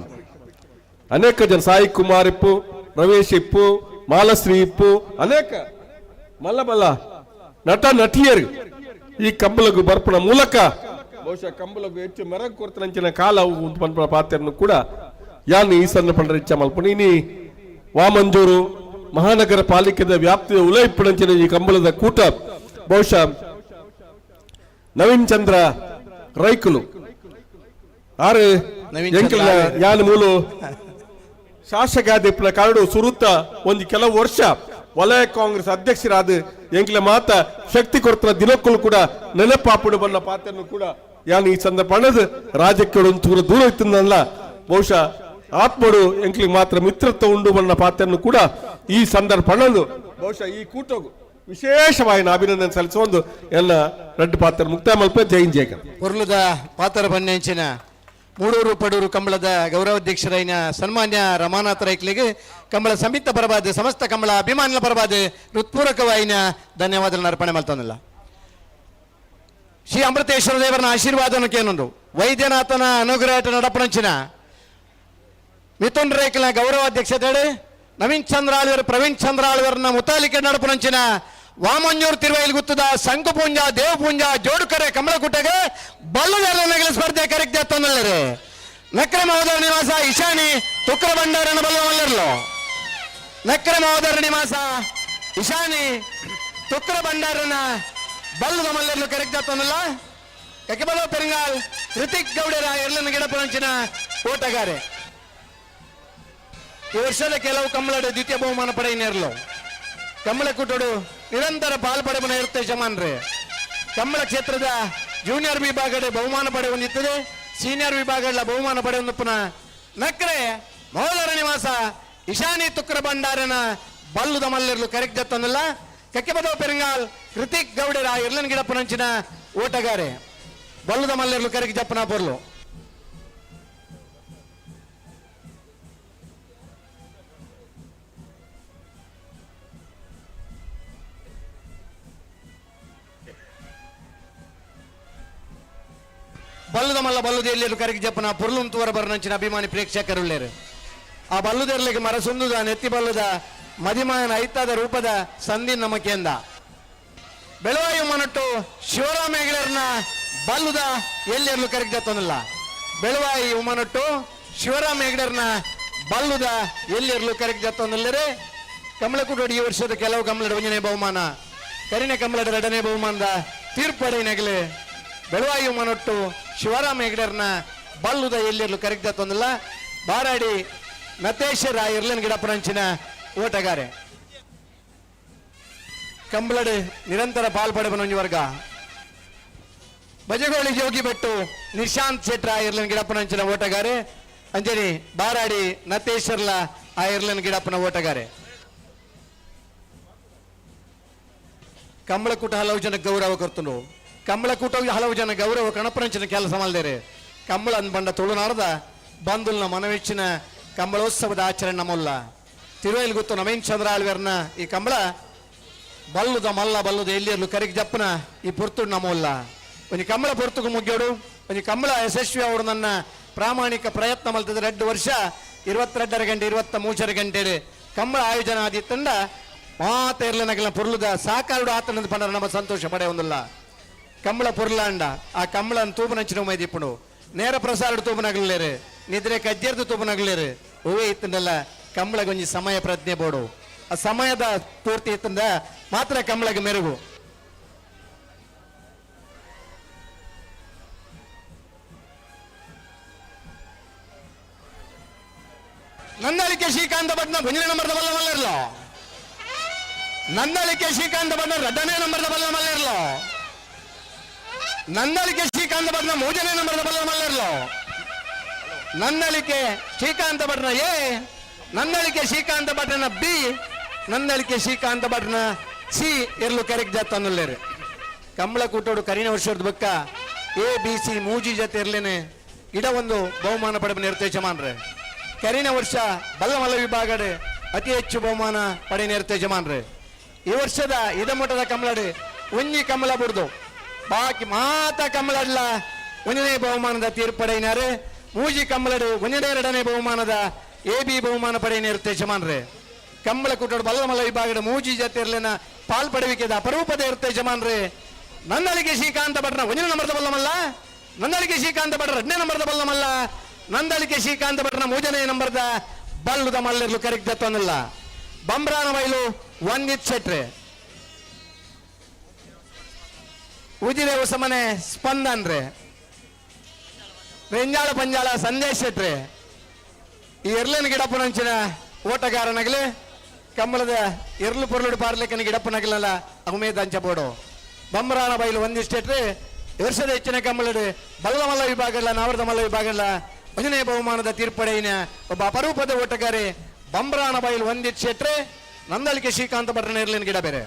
Speaker 7: ಅನೇಕ ಜನ ಸಾಯಿ ಕುಮಾರ್ ಇಪ್ಪು, ರಮೇಶ್ ಇಪ್ಪು, ಮಾಲಶ್ರೀ ಇಪ್ಪು, ಅನೇಕ ಮಲ್ಲ ಮಲ್ಲ ನಟ ನಟಿಯರು ಈ ಕಂಬಳಗು ಬರ್ಪಣ ಮೂಲಕ ಬಹುಶಃ ಕಂಬಳಗು ಹೆಚ್ಚು ಮೆರಗು ಕೊಡ್ತಾನಂಚಿನ ಕಾಲ ಪನ್ಪನ ಪಾತ್ರನು ಕೂಡ ಯಾನು ಈ ಸಣ್ಣ ಪಂಡ್ರ ಇಚ್ಛೆ ಮಲ್ಪಣ. ಇನಿ ವಾಮಂಜೂರು ಮಹಾನಗರ ಪಾಲಿಕೆದ ವ್ಯಾಪ್ತಿಯ ಉಲೈಪುಣಂಚಿನ ಈ ಕಂಬಳದ ಕೂಟ ಬಹುಶಃ ನವೀನ್ ಚಂದ್ರ ರೈಕುಲು ಆರು ಎಂಕಲ್ನ ಯಾನ್ ಮೂಲು ಶಾಸಕಾದಿಪ್ಪನ ಕಾರಡು ಸುರುತ್ತ ಒಂದು ಕೆಲವು ವರ್ಷ ವಲಯ ಕಾಂಗ್ರೆಸ್ ಅಧ್ಯಕ್ಷರಾದ ಎಂಕ್ಲ ಮಾತ ಶಕ್ತಿ ಕೊಡ್ತಾರ ದಿನಕ್ಕೂ ಕೂಡ ನೆನಪಾಪುಡು ಬಲ್ಲ ಪಾತ್ರನು ಕೂಡ ಯಾನ್ ಈ ಸಂದರ್ಭ ರಾಜಕೀಯ ಒಂದು ದೂರ ಇತ್ತಲ್ಲ ಬಹುಶಃ ಆತ್ಮಡು ಎಂಕ್ಲಿಗೆ ಮಾತ್ರ ಮಿತ್ರತ್ವ ಉಂಡು ಬಣ್ಣ ಪಾತ್ರನು ಕೂಡ ಈ ಸಂದರ್ಭ ಬಹುಶಃ ಈ ಕೂಟಗು ವಿಶೇಷವಾಗಿ ಅಭಿನಂದನೆ ಸಲ್ಲಿಸುವ ಎಲ್ಲ ರಡ್ಡು ಪಾತ್ರ ಮುಕ್ತಾಯ ಮಲ್ಪ ಜೈನ್ ಜೇಕರ್
Speaker 1: ಪೊರ್ಲುದ ಪಾತ್ರ ಬನ್ನೆಂಚಿನ ಮೂಡೂರು ಪಡೂರು ಕಂಬಳದ ಗೌರವಾಧ್ಯಕ್ಷರೈನ ಸನ್ಮಾನ್ಯ ರಮಾನಾಥ ರೈಕ್ಲಿಗೆ ಕಂಬಳ ಸಂಯುಕ್ತ ಪರವಾದ ಸಮಸ್ತ ಕಂಬಳ ಅಭಿಮಾನಿಗಳ ಪರವಾದ ಹೃತ್ಪೂರ್ವಕವಾಯಿನ ಧನ್ಯವಾದಗಳನ್ನು ಅರ್ಪಣೆ ಮಾಡ್ತಾನಲ್ಲ. ಶ್ರೀ ಅಮೃತೇಶ್ವರ ದೇವರನ ಆಶೀರ್ವಾದನಕ್ಕೇನೊಂದು ವೈದ್ಯನಾಥನ ಅನುಗ್ರಹ ನಡಪಣಂಚಿನ ಮಿಥುನ್ ರೇಖಲ ಗೌರವಾಧ್ಯಕ್ಷತೆ ನವೀನ್ ಚಂದ್ರ ಆಳ್ವರು ಪ್ರವೀಣ್ ಚಂದ್ರ ಆಳ್ವರನ್ನ ಮುತಾಲಿಕೆ ನಡಪಣಂಚಿನ ವಾಮಂಜೂರು ತಿರುವೈಲ್ ಗುತ್ತದ ಸಂಕುಪೂಂಜ ದೇವಪೂಂಜ ಜೋಡುಕರೆ ಕಮಲಕುಟಗೆ ಬಲ್ಲುದರ ಸ್ಪರ್ಧೆ ಕರೆಕ್ಟ್ ತೊಂದರೆ ನಕ್ರ ಮಹೋದರ ನಿವಾಸ ಇಶಾನಿ ತುಕ್ರ ಭಂಡಾರನ ಬಲ್ಲವಲ್ಲರ್ಲು ನಕ್ರ ಮಹೋದರ ನಿವಾಸ ಇಶಾನಿ ತುಕ್ರ ಭಂಡಾರನ ಬಲ್ಲದ ಮಲ್ಲರ್ಲು ಕರೆಕ್ಟ್ ತೊಂದಲ್ಲ ಕಕೆಬಲ ಪೆರಿಂಗಾಲ್ ಹೃತಿಕ್ ಗೌಡರ ಎರ್ಲನ ಗಿಡಪರಂಚಿನ ಓಟಗಾರೆ. ಈ ವರ್ಷದ ಕೆಲವು ಕಂಬಳಡು ದ್ವಿತೀಯ ಬಹುಮಾನ ಪಡೆಯನೇರ್ಲು ಕಮಲ ಕೂಟಡು ನಿರಂತರ ಪಾಲ್ಪಡೆವನ ಇರುತ್ತೆ ಯಜಮಾನ್ರೆ. ಕಮಲ ಕ್ಷೇತ್ರದ ಜೂನಿಯರ್ ವಿಭಾಗದ ಬಹುಮಾನ ಪಡೆಯುವಂತಿತ್ತದೆ, ಸೀನಿಯರ್ ವಿಭಾಗದ ಬಹುಮಾನ ಪಡೆಯುವ ನಕ್ರೆ ಮಹೋದರ ನಿವಾಸ ಇಶಾನಿ ತುಕ್ರ ಭಂಡಾರನ ಬಲ್ಲುದ ಮಲ್ಲಿರ್ಲು ಕರೆಕ್ಟ್ ಜತ್ತನಲ್ಲ ಕಕ್ಕೆಬದವ ಪೆರಂಗಾಲ್ ಕೃತಿಕ್ ಗೌಡರ ಇರ್ಲನ್ ಗಿಡಪ್ಪನಂಚಿನ ಓಟಗಾರೆ ಬಲ್ಲುದ ಮಲ್ಲಿರ್ಲು ಕರೆಕ್ ಜಪ್ಪನ ಪೊರ್ಲು. ಬಲ್ಲುದ ಮಲ್ಲ ಬಲ್ಲುದೇರ್ಲೇರು ಕರೆಗೆ ಜಪ್ಪನ ಪೊರ್ಲುಂತುವರ ಬರನಂಚಿನ ಅಭಿಮಾನಿ ಪ್ರೇಕ್ಷಕರುಳ್ಳೇರು. ಆ ಬಲ್ಲುದೇರ್ಲಿಗೆ ಮರಸುಂದುದ ನೆತ್ತಿ ಬಲ್ಲುದ ಮದಿಮಾಯನ ಐತಾದ ರೂಪದ ಸಂಧಿ ನಮಕೆಂದ ಬೆಳವಾಯು ಮನಟ್ಟು ಶಿವರಾಮ ಹೆಗಡೆಯರ್ನ ಬಲ್ಲುದ ಎಲ್ಲೆರ್ಲು ಕರೆಗೆ ಜತ್ತನಲ್ಲ ಬೆಳವಾಯಿ ಉಮನಟ್ಟು ಶಿವರಾಮ ಹೆಗಡೆಯರ್ನ ಬಲ್ಲುದ ಎಲ್ಲೆರ್ಲು ಕರೆಗೆ ಜತ್ತನಲ್ಲರೆ. ಕಮಲಕುಟೋಡಿ ಈ ವರ್ಷದ ಕೆಲವು ಕಮಲದ ಒಂದನೇ ಬಹುಮಾನ ಕರಿನ ಕಮಲದ ಎರಡನೇ ಬಹುಮಾನದ ತೀರ್ಪಡೆನಗಲೆ ಬೆಳವಾಯು ಮನೊಟ್ಟು ಶಿವರಾಮ ಹೆಗಡೆಯರ್ನ ಬಲ್ಲುದ ಎಲ್ಲಿರ್ಲು ಕರೆಕ್ಟ್ ತೊಂದಲ್ಲ ಬಾರಾಡಿ ನತೇಶ್ವರ ಇರ್ಲನ್ ಗಿಡಪ್ಪನಂಚಿನ ಓಟಗಾರೆ. ಕಂಬಳಡು ನಿರಂತರ ಪಾಲ್ಪಡೆಬನೊಂಜಿ ವರ್ಗ ಬಜಗೋಳಿ ಜೋಗಿ ಬೆಟ್ಟು ನಿಶಾಂತ್ ಶೆಟ್ರ ಇರ್ಲನ್ ಗಿಡಪ್ಪನಂಚಿನ ಓಟಗಾರೆ ಅಂಜನಿ ಬಾರಾಡಿ ನತೇಶ್ವರ್ಲ ಆ ಇರ್ಲನ್ ಗಿಡಪ್ಪನ ಓಟಗಾರೆ.
Speaker 5: ಕಂಬಳಕೂಟ ಹಲವು ಜನ ಗೌರವ ಕೊರ್ತುಂಡು. ಕಂಬಳಕೂಟ ಹಲವು ಜನ ಗೌರವ ಕಣಪರಂಚಿನ ಕೆಲಸ ಮಲ್ದೇರೆ. ಕಂಬಳ ಬಂಡ ತುಳುನಾಡದ ಬಂದುಲ್ನ ಮನವೆಚ್ಚಿನ ಕಂಬಳೋತ್ಸವದ ಆಚರಣೆ ನಮ್ಮಲ್ಲ. ತಿರುವೈಲ್ ಗೊತ್ತು ನವೀನ್ ಚಂದ್ರ ಆಳ್ವೇರ್ನ ಈ ಕಂಬಳ ಬಲ್ಲುದ ಮಲ್ಲ ಬಲ್ಲುದ ಎಲ್ಲಿಯರ್ಲು ಕರಿಗ್ ಜಪ್ಪನ ಈ ಪೊರ್ತುಡು ನಮ್ಮಲ್ಲ. ಒಂಜಿ ಕಂಬಳ ಪೊರ್ತುಗು ಮುಗ್ಯೋಡು, ಒಂಜಿ ಕಂಬಳ ಯಶಸ್ವಿ ಅವರು ನನ್ನ ಪ್ರಾಮಾಣಿಕ ಪ್ರಯತ್ನ ಮಲ್ತದ 2 ವರ್ಷ 22.5 ಗಂಟೆ 23.5 ಗಂಟೆ ಕಂಬಳ ಆಯೋಜನೆ ಆದಿತ್ತಂಡ ಮಾತ ಇರ್ಲನಗಲ ಪೊರ್ಲುದ ಸಾಕಾರುಡು ಆತನದ ಪಂಡ ನಮ್ಮ ಸಂತೋಷ ಪಡೆ ಒಂದಿಲ್ಲ. ಕಂಬಳ ಪೊರ್ಲಾಂಡ ಆ ಕಂಬಳನ್ ತೂಪನಂಚಿನ ಮೈದಿಪ್ಪುಂಡು ನೇರ ಪ್ರಸಾರ ತೂಪನಗಲೇರು, ನಿದ್ರೆ ಕಜ್ಜೇರ್ದು ತೂಪನಗಲೇರು. ಹೂವೇ ಇತ್ತಂಡಲ್ಲ ಕಂಬಳಗೊಂಜಿ ಸಮಯ ಪ್ರಜ್ಞೆ ಬೋಡು. ಆ ಸಮಯದ ಪೂರ್ತಿ ಇತ್ತಂದ ಮಾತ್ರ ಕಂಬಳಗೆ ಮೆರುಗು. ನಂದಳಿಕೆ ಶ್ರೀಕಾಂತ ಭಟ್ನ ಮುಂದಿನ ನಂಬರ್ದ ಬಲ್ಲ ಮಲ್ಲಿರ್ಲೋ. ನಂದಳಿಕೆ ಶ್ರೀಕಾಂತ ಭಟ್ನ ಎರಡನೇ ನಂಬರ್ದ ಬಲ್ಲ ಮಲ್ಲಿರ್ಲೋ. ನಂದಳಿಕೆ ಶ್ರೀಕಾಂತ ಭಟ್ನ ಮೂರನೇ ನಂಬರ್ದ ಬಲ್ಲ ಮಲ್ಲಿರ್ಲೋ. ನಂದಳಿಕೆ ಶ್ರೀಕಾಂತ ಭಟ್ನ ಎ, ನಂದಳಿಕೆ ಶ್ರೀಕಾಂತ ಭಟ್ನ ಬಿ, ನಂದಳಿಕೆ ಶ್ರೀಕಾಂತ ಭಟ್ನ ಸಿ ಎರ್ಲು ಕರೆಕ್ಟ್ ಜಾತ ಅನ್ನಲ್ಲೇರು. ಕಂಬಳ ಕೂಟೋಡು ಕರಿನ ವರ್ಷದ ಬಕ್ಕ ಎ ಬಿ ಸಿ ಮೂಜಿ ಜೊತೆ ಇರ್ಲೇನೆ ಇಡ ಒಂದು ಬಹುಮಾನ ಪಡೆದ ನಿರ್ದೇಶ ಮಾನ್ರೆ. ಕರಿನ ವರ್ಷ ಬಲ್ಲಮಲ್ಲ ವಿಭಾಗಡೆ ಅತಿ ಹೆಚ್ಚು ಬಹುಮಾನ ಪಡೆ ನಿರ್ತೇಜಮಾನ್ರೆ. ಈ ವರ್ಷದ ಇದಮಠದ ಕಮಲಡೆ ಒಂಜಿ ಕಮಲ ಬುಡ್ದು ಬಾಕಿ ಮಾತ ಕಮಲಡ್ಲ ಒಂದನೇ ಬಹುಮಾನದ ತೀರ್ಪಡೆಯಿನಾರೆ. ಮೂಜಿ ಕಮಲಡು ಒಂದನೇ ಎರಡನೇ ಬಹುಮಾನದ ಎ ಬಿ ಬಹುಮಾನ ಪಡೆಯ ನಿರ್ತೇಜಮಾನ್ರೆ. ಕಂಬಳ ಕೂಟೋಡು ಬಲ್ಲಮಲ್ಲ ವಿಭಾಗದ ಮೂಜಿ ಜೊತೆ ಪಾಲ್ ಪಡುವಿಕೆದ ಅಪರೂಪದ ಇರ್ತೇಜಮಾನ್ರೆ. ನಂದಳಿಕೆ ಶ್ರೀಕಾಂತ ಭಟ್ನ ಒಂದನೇ ನಂಬರ್ದ ಬಲ್ಲಮಲ್ಲ, ನಂದಳಿಕೆ ಶ್ರೀಕಾಂತ ಭಟ್ರ ಎರಡನೇ ನಂಬರ್ದ ಬಲ್ಲಮಲ್ಲ, ನಂದಳಿಕೆ ಶ್ರೀಕಾಂತ ಭಟ್ನ ಮೂರನೇ ನಂಬರ್ದ ಬಲ್ಲುದ ಮಲ್ಲಿರ್ಲು ಕರೆಕ್ಟ್ ದತ್ತವನ್ನಲ್ಲ. ಬಂಬ್ರಾನ ಬೈಲು ವಂದಿತ್ ಶೆಟ್ರೆ, ಉಜಿರೆ ಹೊಸಮನೆ ಸ್ಪಂದನ್ರೆ, ರೆಂಜಾಳ ಪಂಜಾಳ ಸಂದೇಶ್ ಶೆಟ್ರೆ. ಈ ಎರ್ಲನ್ ಗಿಡಪ್ಪನಂಚಿನ ಓಟಗಾರನಾಗಲಿ ಕಂಬಳದ ಎರ್ಲು ಪೊರ್ಲುಡು ಪಾರ್ಲಿಕ್ಕನ ಗಿಡಪ್ಪನಾಗಲಲ್ಲ ಉಮೇದ್ ಅಂಚಬೋಡು. ಬಂಬ್ರಾನ ಬೈಲು ಒಂದಿಷ್ಟೆಟ್ರೆ ವರ್ಷದ ಹೆಚ್ಚಿನ ಕಂಬಳಡು ಬಲ್ಲಮಲ್ಲ ವಿಭಾಗ ಇಲ್ಲ, ನಾವರದ ಮಲ್ಲ ವಿಭಾಗ ಇಲ್ಲ ಒಂದನೇ ಬಹುಮಾನದ ತೀರ್ಪಡೆಯಿನ ಒಬ್ಬ ಅಪರೂಪದ ಓಟಗಾರಿ ಬಂಬ್ರಾನ ಬೈಲು ಒಂದಿಟ್ಟು ಶೆಟ್ರೆ. ನಂದಳಿಕೆ ಶ್ರೀಕಾಂತ ಭಟ್ರನ ಇರ್ಲಿನ ಗಿಡ ಬೇರೆ.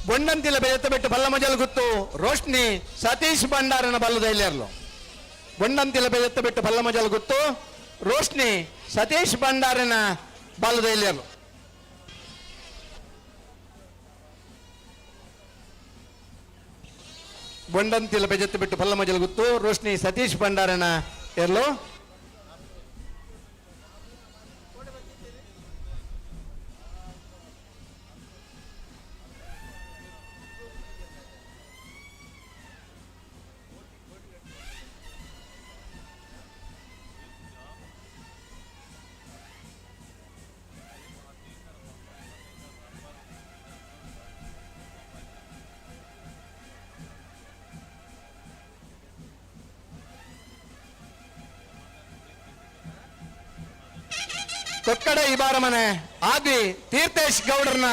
Speaker 5: ಬೊಂಡಂತಿಲ ಬೆಳೆತ ಬಿಟ್ಟು ಬಲ್ಲ ಮಜಲ್ ಗುತ್ತು ರೋಶ್ನಿ ಸತೀಶ್ ಭಂಡಾರನ ಬಲ್ಲದ ಇಲ್ಲೇರ್ಲು. ಬೊಂಡಂತಿಲ ಬೆಳೆತ ಬಿಟ್ಟು ಬಲ್ಲ ಮಜಲ್ ಗುತ್ತು ರೋಶ್ನಿ ಸತೀಶ್ ಭಂಡಾರನ ಬಲ್ಲದ ಇಲ್ಲೇರ್ಲು. ಬೊಂಡಂತಿಲ ಬೆಜತ್ತು ಬಿಟ್ಟು ಬಲ್ಲ ಮಜಲ್ ಗುತ್ತು ರೋಶ್ನಿ ಸತೀಶ್ ಭಂಡಾರನ ಎರ್ಲು. ಕೊಕ್ಕಡ ಇಬಾರ ಮನೆ ಆದಿ ತೀರ್ಥೇಶ್ ಗೌಡರನ್ನ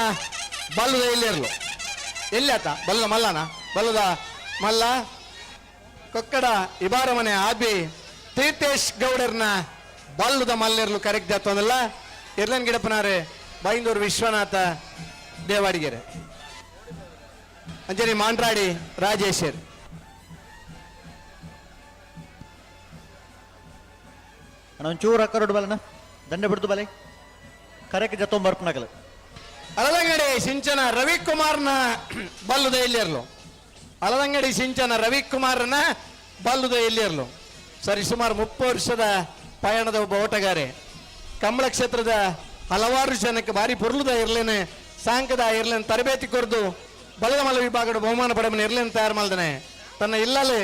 Speaker 5: ಬಲ್ಲದ ಎಲ್ಲಿರ್ಲು. ಎಲ್ಲಿ ಆತ ಬಲ್ಲ ಮಲ್ಲನ ಬಲ್ಲದ ಮಲ್ಲ. ಕೊಕ್ಕಡ ಇಬಾರ ಮನೆ ಆದಿ ತೀರ್ಥೇಶ್ ಗೌಡರ್ನ ಬಲ್ಲದ ಮಲ್ಲಿರ್ಲು ಕರೆಕ್ಟ್ ಜಾತವನಲ್ಲ. ಇರ್ಲನ್ ಗಿಡಪ್ಪನಾರೆ ಬೈಂದೂರು ವಿಶ್ವನಾಥ ದೇವಾಡಿಗೆರೆ ಅಂಜನಿ ಮಾಂಡ್ರಾಡಿ ರಾಜೇಶ್ವರ್.
Speaker 9: ಒಂಚೂರು ಅಕ್ಕರೋಡು ಬಲನ ದಂಡೆ ಬಿಡ್ದು ಬಲೆ ಕರೆಕ್ ಜತ್ತೊಂಬರ್ಪನಗಲು.
Speaker 5: ಅಲದಂಗಡಿ ಸಿಂಚನ ರವಿಕುಮಾರ್ನ ಬಲ್ಲುದ ಎಲ್ಲಿರ್ಲು. ಅಲದಂಗಡಿ ಸಿಂಚನ ರವಿಕುಮಾರ್ನ ಬಲ್ಲುದ ಎಲ್ಲಿರ್ಲು. ಸರಿ ಸುಮಾರು 30 ವರ್ಷದ ಪಯಣದ ಒಬ್ಬ ಓಟಗಾರೆ. ಕಂಬಳ ಕ್ಷೇತ್ರದ ಹಲವಾರು ಜನಕ್ಕೆ ಭಾರಿ ಪೊರ್ಲುದ ಇರ್ಲೇನೆ ಸಾಂಕದ ಇರ್ಲೇನೆ ತರಬೇತಿ ಕೊರ್ದು ಬಲ್ಲದ ಮಲ್ಲ ವಿಭಾಗದ ಬಹುಮಾನ ಪಡೆಮನ ಇರ್ಲೇನೆ ತಯಾರು ಮಾಡ್ದಾನೆ. ತನ್ನ ಇಲ್ಲಲ್ಲಿ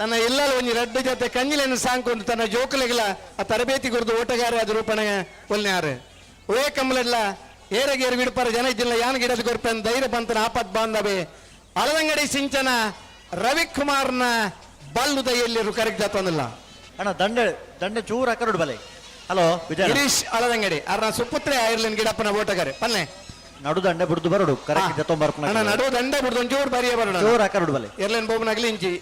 Speaker 5: ತನ್ನ ಇಲ್ಲಲ್ ಒಂಜಿ ರಡ್ಡು ಜೊತೆ ಕಂಜಿಲೆನ್ ಸಾಂಕೊಂಡು ತನ್ನ ಜೋಕುಲೆಗ್ಲ ಆ ತರಬೇತಿ ಕೊರ್ದು ಓಟಗಾರ ಅದು ರೂಪಣೆ ಒಲ್ನ್ಯಾರು. ಒಯೇ ಕಂಬಳಡ್ಲ ಏರಗೇರು ವಿಡುಪರ ಜನ ಇದ್ದಿಲ್ಲ ಯಾನ್ ಗಿಡದ ಕೊರ್ಪೆನ್ ಧೈರ್ಯ ಬಂತನ ಆಪತ್ ಬಾಂಧವೆ ಅಳದಂಗಡಿ ಸಿಂಚನ ರವಿಕುಮಾರ್ನ ಬಲ್ಲುದ ಎಲ್ಲಿರು ಕರೆಕ್ಟ್ ಜಾತೊಂದಿಲ್ಲ.
Speaker 9: ಅಣ್ಣ ದಂಡೆ ದಂಡೆ ಚೂರು ಅಕರುಡು ಬಲೆ. ಹಲೋ ವಿಜಯ
Speaker 5: ಗಿರೀಶ್ ಅಳದಂಗಡಿ ಅರ್ನ ಸುಪುತ್ರೆ ಐರ್ಲೆಂಡ್ ಗಿಡಪ್ಪನ ಓಟಗಾರೆ ಪನ್ನೆ.
Speaker 9: ನಡು ದಂಡೆ ಬುಡ್ದು ಬರಡು ಕರೆಕ್ಟ್ ಜೊತೊಂಬರ್ಪುನ.
Speaker 5: ಅಣ್ಣ ನಡು ದಂಡೆ ಬುಡ್ದು ಒಂಚೂರು ಬರಿಯ ಬರಡು.
Speaker 9: ಚೂರು ಅಕರುಡು ಬಲೆ.
Speaker 5: ಎರ್ಲೆನ್ ಬೋಬನಾಗ್ಲಿ ಇಂಚಿ.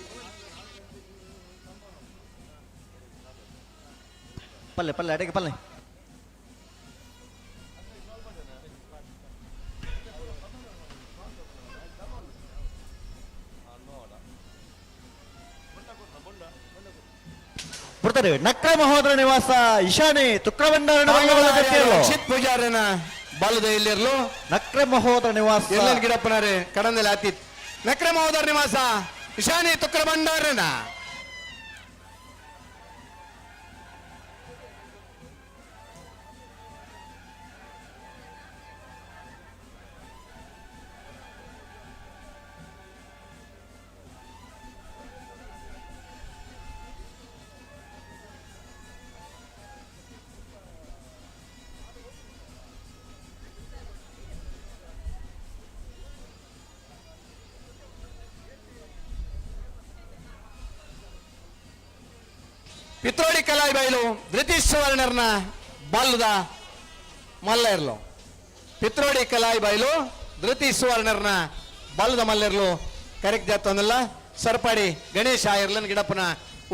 Speaker 9: ಪಲ್ಲೆ ಪಲ್ಲೆ ಅಡೆಗೆ ಪಲ್ಲೆ. ಬರ್ತಾರೆ ನಕ್ರ ಮಹೋದರ ನಿವಾಸ ಇಶಾನಿ ತುಕ್ರಭಂಡಾರನ
Speaker 5: ರಕ್ಷಿತ್ ಪೂಜಾರನ ಬಾಲದ ಎಲ್ಲಿರ್ಲು
Speaker 9: ನಕ್ರ ಮಹೋದರ ನಿವಾಸ
Speaker 5: ಎಲ್ಲನ್ ಗಿಡಪ್ಪನಾರೆ ಕಡಂದಲ್ಲಿ ಆತಿತ್ ನಕ್ರ ಮಹೋದರ ನಿವಾಸ ಇಶಾನಿ ತುಕ್ರಭಂಡಾರನ ಪಿತ್ರೋಡಿ ಕಲಾಯಿ ಬೈಲು ಧೃತೀಶ್ ಸುವರ್ಣರ್ನ ಬಲ್ಲದ ಮಲ್ಲ ಇರ್ಲು. ಪಿತ್ರೋಡಿ ಕಲಾಯಿ ಬೈಲು ಧೃತಿ ಸುವರ್ಣರ್ನ ಬಲ್ಲದ ಮಲ್ಲಿರ್ಲು ಕರೆಕ್ಟ್ ಜಾತೊಂದಲ್ಲ ಸರ್ಪಾಡಿ ಗಣೇಶ ಇರ್ಲನ್ ಗಿಡಪ್ಪನ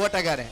Speaker 5: ಓಟಗಾರೆ.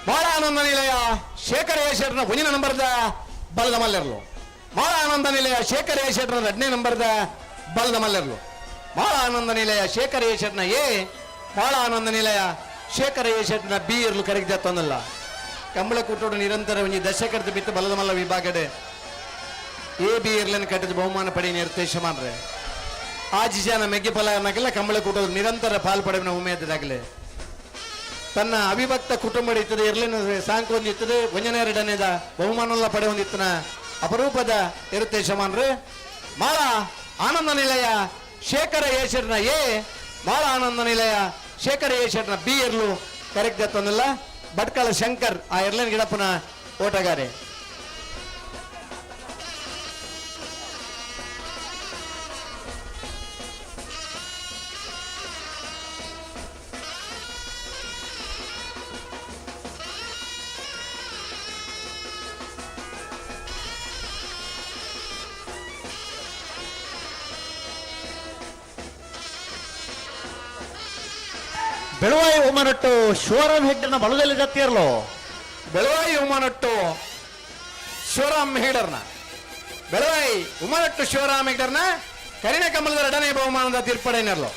Speaker 5: ಮಾಳ ಆನಂದ ನಿಲಯ ಶೇಖರ ಶೆಟ್ರನ ಒಂದಿನ ನಂಬರ್ದ ಬಲದ ಮಲ್ಲೆರ್ಲು. ಮಾಳ ಆನಂದ ನಿಲಯ ಶೇಖರ ಶೆಟ್ರನ ಎರಡನೇ ನಂಬರ್ದ ಬಲದ ಮಲ್ಲೆರ್ಲು. ಮಾಳ ಆನಂದ ನಿಲಯ ಶೇಖರ ಶೆಟ್ನ ಎ, ಮಾಳ ಆನಂದ ನಿಲಯ ಶೇಖರ ಶೆಟ್ನ ಬಿ ಇರ್ಲು ಕರೆಕ್ಟ್ ತೊಂದಲ್ಲ. ಕಂಬಳ ಕೂಟೋಡು ನಿರಂತರ ಒಂಜಿ ದಶಕರ್ದ ಬಿತ್ತು ಬಲದ ಮಲ್ಲ ವಿಭಾಗಡೆ ಎ ಬಿ ಇರ್ಲನ್ನು ಕಟ್ಟಿದ ಬಹುಮಾನ ಪಡಿ ನಿರ್ದೇಶ ಮಾಡ್ರೆ. ಆಜಿ ಜನ ಮೆಗ್ಗಿ ಫಲ ಕಂಬಳ ಕೂಟೋದು ನಿರಂತರ ಪಾಲ್ ಪಡೆವಿನ ಉಮೇದದಾಗಲೇ ತನ್ನ ಅವಿಭಕ್ತ ಕುಟುಂಬ ಇರ್ತದೆ ಇರ್ಲಿನ ಸಾಂಕ್ ಒಂದಿರ್ತದೆ ಒಂಜನೇರಡನೇದ ಬಹುಮಾನಲ್ಲ ಪಡೆ ಹೊಂದಿತ್ತನ ಅಪರೂಪದ ಇರುತ್ತೆ ಶಮಾನ್ರು. ಮಾಳ ಆನಂದ ನಿಲಯ ಶೇಖರ ಯೇಶರ್ನ ಎ, ಮಾಳ ಆನಂದ ನಿಲಯ ಶೇಖರ ಯೇಶರ್ನ ಬಿ ಇರ್ಲು ಕರೆಕ್ಟ್ ಎತ್ತೊಂದಿಲ್ಲ. ಭಟ್ಕಳ ಶಂಕರ್ ಆ ಎರ್ಲಿನ ಗಿಡಪ್ಪನ ಓಟಗಾರೆ.
Speaker 9: ಬೆಳವಾಯಿ ಉಮನಟ್ಟು ಶಿವರಾಮ್ ಹೆಗ್ಡನ ಬಲದಲ್ಲಿ ಜತ್ತಿರಲು.
Speaker 5: ಬೆಳವಾಯಿ ಉಮನಟ್ಟು ಶಿವರಾಮ್ ಹೆಗ್ಡರ್ನ ಬೆಳವಾಯಿ ಉಮನಟ್ಟು ಶಿವರಾಮ್ ಹೆಗ್ಡರ್ನ ಕರಿಣ ಕಮಲದ ಎರಡನೇ ಬಹುಮಾನದ ತೀರ್ಪಡೆನರ್ಲು.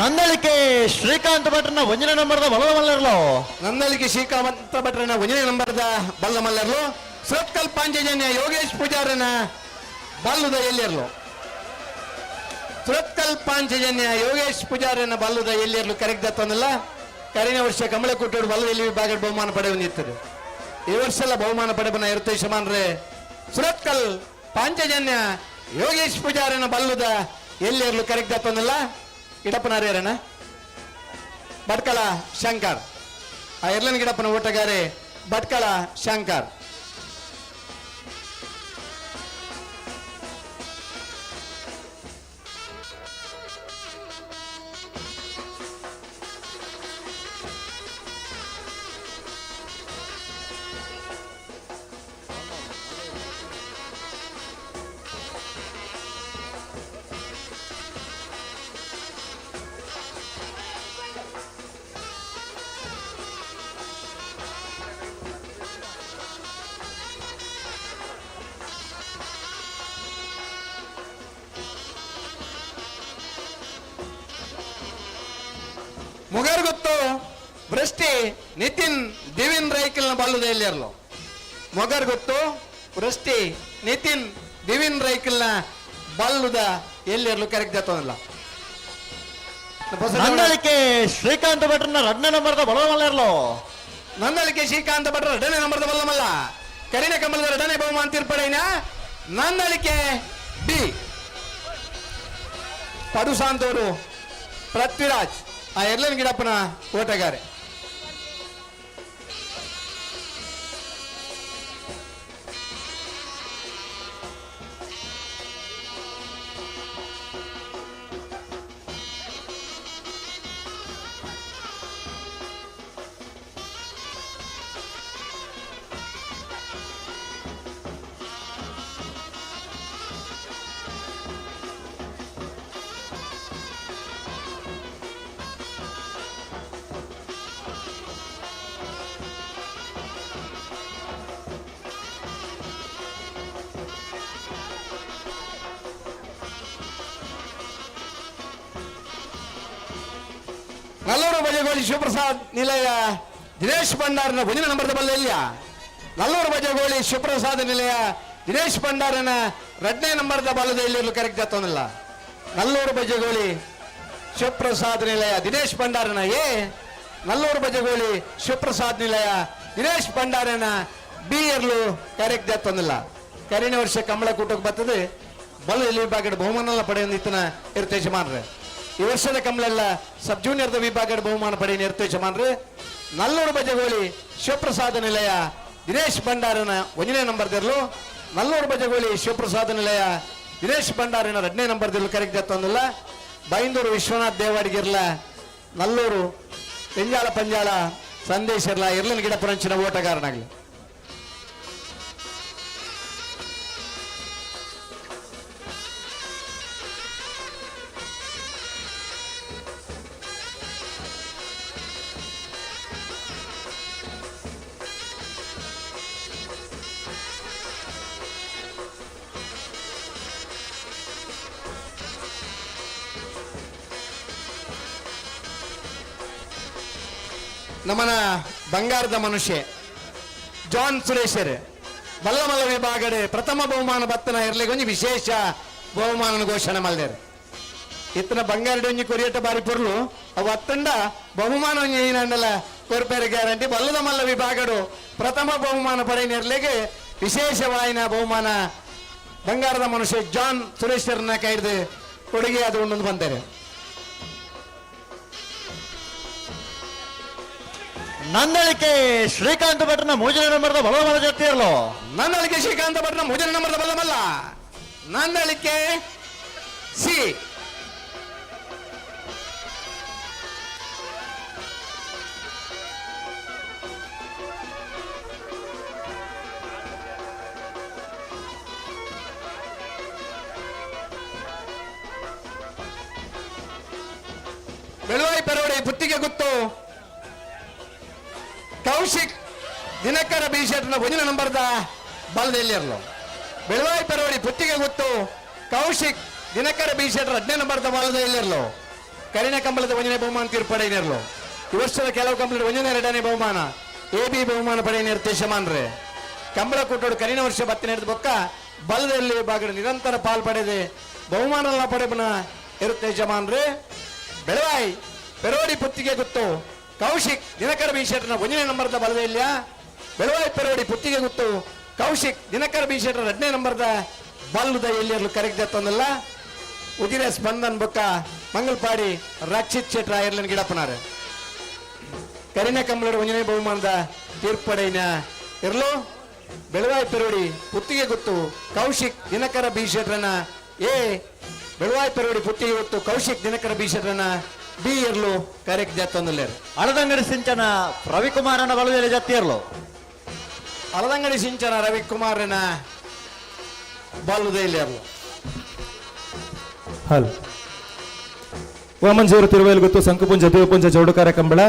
Speaker 9: ನಂದಳಿಕೆ ಶ್ರೀಕಾಂತ್ ಭಟ್ರನ ಒಂದನೇ ನಂಬರ್ದ ಬಲದ ಮಲ್ಲರ್ಲು.
Speaker 5: ನಂದಳಿಕೆ ಶ್ರೀಕಾಂತ ಭಟ್ರನ ಒಂದನೇ ನಂಬರ್ದ ಬಲ್ಲ ಮಲ್ಲರ್ಲು. ಸುರತ್ಕಲ್ ಪಾಂಚಜನ್ಯ ಯೋಗೇಶ್ ಪೂಜಾರನ ಬಲ್ಲುದ ಎಲ್ಲಿರ್ಲು. ಸುರತ್ಕಲ್ ಪಾಂಚಜನ್ಯ ಯೋಗೇಶ್ ಪೂಜಾರನ ಬಲ್ಲುದ ಎಲ್ಲಿರ್ಲು ಕರೆಕ್ಟ್ ದತ್ತೊಂದಿಲ್ಲ. ಕರಿನ ವರ್ಷ ಕಮಲಕೂಟೋಡು ಬಲ್ಲದಲ್ಲಿ ವಿಭಾಗ ಬಹುಮಾನ ಪಡೆಯುತ್ತಿದ್ದರು. ಈ ವರ್ಷ ಎಲ್ಲ ಬಹುಮಾನ ಪಡೆಬನ ಇರುತ್ತೆ ಯಜಮಾನ್ರೆ. ಸುರತ್ಕಲ್ ಪಾಂಚಜನ್ಯ ಯೋಗೇಶ್ ಪೂಜಾರನ ಬಲ್ಲುದ ಎಲ್ಲಿರ್ಲು ಕರೆಕ್ಟ್ ಆತಂದಿಲ್ಲ ಗಿಡಪ್ಪನಾರ್ಯಾರಣ ಭಟ್ಕಳ ಶಂಕರ್. ಆ ಎರ್ಲನ್ ಗಿಡಪ್ಪನ ಓಟಗಾರೆ ಭಟ್ಕಳ ಶಂಕರ್. ಮೊಗರ್ಗುತ್ತು ವೃಷ್ಟಿ ನಿತಿನ್ ದಿವಿನ್ ರೈಕಲ್ನ ಬಲ್ಲುದ ಎಲ್ಲಿರಲು. ಮೊಗರ್ಗುತ್ತು ವೃಷ್ಟಿ ನಿತಿನ್ ದಿವಿನ್ ರೈಕಲ್ನ ಬಲ್ಲುದ ಎಲ್ಲಿರಲು ಕರೆಕ್ಟ್ ಆತೋದಿಲ್ಲ.
Speaker 9: ನಂದಳಿಕೆ ಶ್ರೀಕಾಂತ ಭಟ್ರನ್ನ ಎರಡನೇ ನಂಬರ್ದ ಬಲಮಲ್ಲ ಇರಲು.
Speaker 5: ನಂದಳಿಕೆ ಶ್ರೀಕಾಂತ ಭಟ್ರ ಎರಡನೇ ನಂಬರ್ದ ಬಲ್ಲಮಲ್ಲ. ಕರಿನ ಕಮಲದ ಎರಡನೇ ಬಹುಮಾನ ತೀರ್ಪಡೈನ ನಂದಳಿಕೆ ಬಿ ಪಡುಸಾಂತವರು ಪೃಥ್ವಿರಾಜ್ ಆ ಎರ್ಲನ್ ಗಿಡಪ್ಪನ ಓಟಗಾರೆ. ನಲ್ಲೂರು ಬಜಗೋಳಿ ಶಿವಪ್ರಸಾದ್ ನಿಲಯ ದಿನೇಶ್ ಭಂಡಾರನ ಮುಂದಿನ ನಂಬರ್ದ ಬಲ್ಲೆಲ್ಲ. ನಲ್ಲೂರು ಬಜಗೋಳಿ ಶಿವಪ್ರಸಾದ್ ನಿಲಯ ದಿನೇಶ್ ಭಂಡಾರನ ಎರಡನೇ ನಂಬರ್ದ ಬಲ್ಲದ ಎಲ್ಲಿರಲು ಕರೆಕ್ಟ್ ಆತೋನಿಲ್ಲ. ನಲ್ಲೂರು ಬಜಗೋಳಿ ಶಿವಪ್ರಸಾದ್ ನಿಲಯ ದಿನೇಶ್ ಭಂಡಾರನ ಎ, ನಲ್ಲೂರು ಬಜಗೋಳಿ ಶಿವಪ್ರಸಾದ್ ನಿಲಯ ದಿನೇಶ್ ಭಂಡಾರನ ಬಿ ಎರ್ಲು ಕರೆಕ್ಟ್ ಆತೋನಿಲ್ಲ. ಕರಿನ ವರ್ಷ ಕಮಲಕೂಟಕ್ಕೆ ಬರ್ತದೆ ಬಲ್ಲ ಎಲ್ಲಿ ವಿಭಾಗದ ಬಹುಮಾನ ಪಡೆಯೊಂದಿತ್ತನ ಇರುತ್ತೆ ಯಜಮಾನ್ರೆ. ಈ ವರ್ಷದ ಕಮಲೆಲ್ಲ ಸಬ್ ಜೂನಿಯರ್ದ ವಿಭಾಗದ ಬಹುಮಾನ ಪಡೆಯ ಇರುತ್ತೆ ಯಜಮಾನ್ರೆ. ನಲ್ಲೂರು ಬಜಗೋಳಿ ಶಿವಪ್ರಸಾದ ನಿಲಯ ದಿನೇಶ್ ಭಂಡಾರನ ಒಂದನೇ ನಂಬರ್ದಿರಲು, ನಲ್ಲೂರು ಬಜಗೋಳಿ ಶಿವಪ್ರಸಾದ ನಿಲಯ ದಿನೇಶ್ ಭಂಡಾರನ ಎರಡನೇ ನಂಬರ್ದಿರಲು ಕರೆಕ್ಟ್ ಆತಂದಿಲ್ಲ. ಬೈಂದೂರು ವಿಶ್ವನಾಥ್ ದೇವಾಡಿಗಿರ್ಲ ನಲ್ಲೂರು ಪೆಂಜಾಳ ಪಂಜಾಳ ಸಂದೇಶ್ ಇರ್ಲ ಇರ್ಲನ್ ಗಿಡ ಪುರಂಚಿನ ಓಟಗಾರನಾಗಲಿ. ನಮ್ಮನ ಬಂಗಾರದ ಮನುಷ್ಯ ಜಾನ್ ಸುರೇಶರ್ ಬಲ್ಲಮಲ್ಲ ವಿಭಾಗಡೆ ಪ್ರಥಮ ಬಹುಮಾನ ಬತ್ತನ ಇರ್ಲಿಗೊಂಜಿ ವಿಶೇಷ ಬಹುಮಾನ ಘೋಷಣೆ ಮಲ್ದೇರು. ಇತ್ತನ ಬಂಗಾರಡಿ ಒಂಜಿ ಕೊರಿಯಟ ಬಾರಿ ಪೊರ್ಲು ಅವು ಅತ್ತಂಡ ಬಹುಮಾನ ಒಂಜಿ ಏನಂಡಲ ಕೊರ್ಪೇರೆ ಗ್ಯಾರಂಟಿ. ಬಲ್ಲದ ಮಲ್ಲ ವಿಭಾಗಡು ಪ್ರಥಮ ಬಹುಮಾನ ಪಡೆಯನಿರ್ಲಿಗೆ ವಿಶೇಷವಾಯಿನ ಬಹುಮಾನ ಬಂಗಾರದ ಮನುಷ್ಯ ಜಾನ್ ಸುರೇಶರ್ನ ಕೈದು ಕೊಡುಗೆ ಅದು ಒಂದೊಂದು ಬಂದರೆ.
Speaker 9: ನಂದಳಿಕೆ ಶ್ರೀಕಾಂತ ಭಟ್ರನ ಮೂಜನ ನಂಬರ್ದ ಬಲಮಲ್ಲ ಜೊತೆ ಇರಲು.
Speaker 5: ನಂದಳಿಕೆ ಶ್ರೀಕಾಂತ ಭಟ್ರನ ಮೂಜನ ನಂಬರ್ದ ಬಲಮಲ್ಲ. ನಂದಳಿಕೆ ಸಿ ಬೆಳುವಾಯಿ ಪೆರೋಡಿ ಪುತ್ತಿಗೆ ಗುತ್ತು ಕೌಶಿಕ್ ದಿನಕರ ಬಿ ಶೆಟ್ನ ಒಂದಿನ ನಂಬರ್ದ ಬಲದೆಲ್ಲಿರಲು. ಬೆಳುವಾಯಿ ಪೆರೋಡಿ ಪುತ್ತಿಗೆ ಗುತ್ತು ಕೌಶಿಕ್ ದಿನಕರ ಬಿ ಶೆಟ್ರ ಹದಿನೈದು ನಂಬರ್ದ ಬಲದೆಲ್ಲಿರಲು. ಕರಿನ ಕಂಬಳದ ಒಂದನೇ ಬಹುಮಾನ ತೀರ್ಪು ಪಡೆಯನಿರಲು. ಈ ವರ್ಷದ ಕೆಲವು ಕಂಬಳದ ಒಂದನೇ ಎರಡನೇ ಬಹುಮಾನ ಎ ಬಿ ಬಹುಮಾನ ಪಡೆಯನಿರ್ತ ಯಜಮಾನ್ರೆ. ಕಂಬಳ ಕೂಟೋಡು ಕರಿನ ವರ್ಷ ಬತ್ತಿನ ಹಿಡಿದ ಬೊಕ್ಕ ಬಲದಲ್ಲಿ ಬಾಗಡು ನಿರಂತರ ಪಾಲ್ ಪಡೆದೆ ಬಹುಮಾನ ಪಡೆಬನ ಇರುತ್ತೆ ಯಜಮಾನ್ರೆ. ಬೆಳವಾಯಿ ಪೆರೋಡಿ ಪುತ್ತಿಗೆ ಗುತ್ತು ಕೌಶಿಕ್ ದಿನಕರ ಬಿ ಶೆಟ್ಟರ್ನ ಒಂದನೇ ನಂಬರ್ದ ಬಲದ ಇಲ್ಲ. ಬೆಳವಾಯಿ ಪೆರೋಡಿ ಪುತ್ತಿಗೆ ಗುತ್ತು ಕೌಶಿಕ್ ದಿನಕರ ಬಿ ಶೆಟ್ಟರ್ 2ನೇ ನಂಬರ್ದ ಬಲ್ಲದ ಎಲ್ಲಿಯರ್ಲು ಕರೆಕ್ಟ್ ತಂದಲ್ಲ. ಉಜಿರೆ ಸ್ಪಂದನ್ ಬೊಕ್ಕ ಮಂಗಲ್ಪಾಡಿ ರಕ್ಷಿತ್ ಶೆಟ್ಟರ್ ಐರ್ಲೆಂಡ್ ಗಿಡಪ್ಪನಾರು. ಕರಿನ ಕಂಬಳದ ಒಂಜನೇ ಬಹುಮಾನದ ತೀರ್ಪಡೆಯ ಇರ್ಲು ಬೆಳವಾಯಿ ಪೆರೋಡಿ ಪುತ್ತಿಗೆ ಗುತ್ತು ಕೌಶಿಕ್ ದಿನಕರ ಬಿ ಶೆಟ್ಟರನ ಎ. ಬೆಳವಾಯಿ ಪೆರೋಡಿ ಪುತ್ತಿಗೆ ಗುತ್ತು ಕೌಶಿಕ್ ದಿನಕರ ಬಿ ಶೆಟ್ಟರನ ಬಿ ಇರ್ಲು ಕರೆಕ್ಟ್ ಜಾತೊಂದುಲ್ಲೇರು.
Speaker 9: ಅಳದಂಗಡಿ ಸಿಂಚನ ರವಿಕುಮಾರನ ಬಲದಲ್ಲಿ ಜತ್ತಿರ್ಲು.
Speaker 5: ಅಳದಂಗಡಿ ಸಿಂಚನ ರವಿಕುಮಾರನ ಬಲ್ಲುದೇ ಇರ್ಲು.
Speaker 3: ಹಲ್ ವಾಮಂಜೂರು ತಿರುವೇಲು ಗೊತ್ತು ಸಂಕುಪುಂಜ ದೇವಪುಂಜ ಜೋಡುಕಾರ ಕಂಬಳ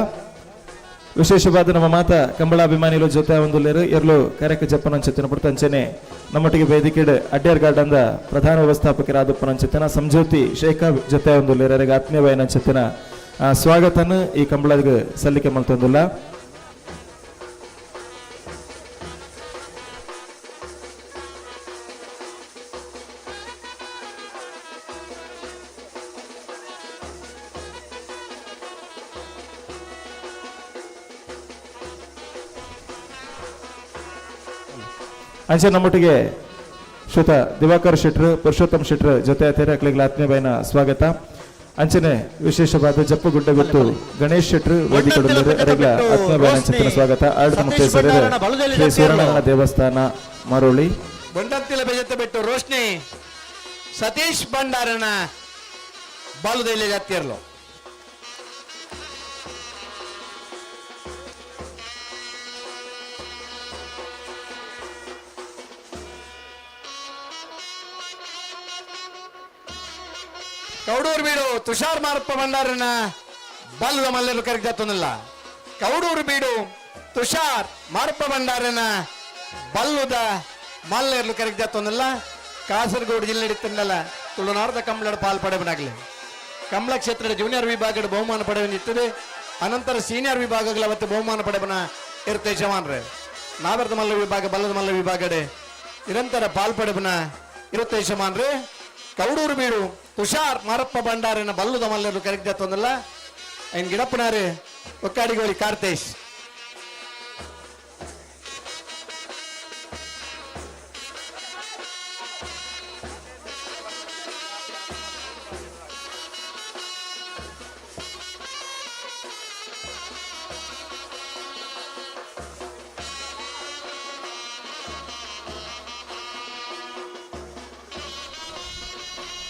Speaker 3: ವಿಶೇಷವಾದ ನಮ್ಮ ಮಾತ ಕಂಬಳ ಅಭಿಮಾನಿಗಳು ಜೊತೆ ಒಂದು ಎರ್ಲು ಕಾರ್ಯಕ್ಕೆ ಜಪ್ಪನಂಚೆತ್ತಿನ ಪುರ್ತಂಚನೆ ನಮ್ಮೊಟ್ಟಿಗೆ ವೇದಿಕೆಡ್ ಅಡ್ಯಾರ್ ಗಾರ್ಡನ್ದ ಪ್ರಧಾನ ವ್ಯವಸ್ಥಾಪಕರಾದ ಪುನಂಚೆತ್ತಿನ ಸಂಜ್ಯೋತಿ ಶೇಖ ಜೊತೆ ಒಂದು ಲೇರರಿಗೆ ಆತ್ಮೀಯವಾಯನಂಚೆತ್ತಿನ ಸ್ವಾಗತನ ಈ ಕಂಬಳದ ಸಲ್ಲಿಕೆ ಮಲ್ತೊಂದುಲ್ಲ. ಅಂಚೆ ನಮ್ಮೊಟ್ಟಿಗೆ ಶ್ರೀತ ದಿವಾಕರ್ ಶೆಟ್ರು ಪುರುಷೋತ್ತಮ್ ಶೆಟ್ರು ಜೊತೆ ಅಕ್ಲಿಗಳ ಆತ್ಮೀಯ ಸ್ವಾಗತ. ಅಂಚನೆ ವಿಶೇಷವಾದ ಜಪ್ಪುಗುಡ್ಡ ಗುತ್ತು ಗಣೇಶ್ ಶೆಟ್ರು ವೇದಿಕೆ ಅರೆಗಳ ಆತ್ಮೀಯ ಸ್ವಾಗತ. ಆಡಳಿತ ಮುಖ್ಯಸ್ಥರು ಶ್ರೀ ಸೂರ್ಯನಾರಾಯಣ ದೇವಸ್ಥಾನ ಮರೋಳಿ.
Speaker 5: ಬೊಂಡಂತಿಲ ಬೆಜತ್ತ ಬಿಟ್ಟು ರೋಶ್ನಿ ಸತೀಶ್ ಭಂಡಾರನ ಬಾಲುದೈಲೆ ಜಾತಿಯರ್ಲು. ಕೌಡೂರು ಬೀಡು ತುಷಾರ್ ಮಾರಪ್ಪ ಭಂಡಾರನ ಬಲ್ಲದ ಮಲ್ಲೆರು ಕರೆಗ್ದತ್ತೊಂದಿಲ್ಲ. ಕೌಡೂರು ಬೀಡು ತುಷಾರ್ ಮಾರಪ್ಪ ಭಂಡಾರನ ಬಲ್ಲುದ ಮಲ್ಲೆರ್ಲು ಕರೆಗ್ದತ್ತೊಂದಿಲ್ಲ. ಕಾಸರಗೋಡು ಜಿಲ್ಲೆ ಹಿಡಿತಂದಲ್ಲ ತುಳುನಾಡದ ಕಂಬಳದ ಪಾಲ್ ಪಡೆವನಾಗಲಿ. ಕಮಲ ಕ್ಷೇತ್ರದ ಜೂನಿಯರ್ ವಿಭಾಗದ ಬಹುಮಾನ ಪಡೆಯನಿರ್ತದೆ. ಅನಂತರ ಸೀನಿಯರ್ ವಿಭಾಗಗಳ ಅವತ್ತು ಬಹುಮಾನ ಪಡೆವನ ಇರುತ್ತೆ ಜವಾನ್ರೆ. ನಾವರ್ದ ಮಲ್ಲ ವಿಭಾಗ ಬಲ್ಲದ ಮಲ್ಲ ವಿಭಾಗಡೆ ನಿರಂತರ ಪಾಲ್ ಪಡೆವನ ಇರುತ್ತೆ ಯಜಮಾನ್ರೆ. ಕೌಡೂರು ಬೀಡು ತುಷಾರ್ ಮಾರಪ್ಪ ಭಂಡಾರನ ಬಲ್ಲುದ ಮಲ್ಲರು ಕರೆಗ್ದತ್ತೊಂದಲ್ಲ. ಐನ್ ಗಿಡಪ್ಪನಾರೆ ಒಕ್ಕಾಡಿಗೋಳಿ ಕಾರ್ತೇಶ್.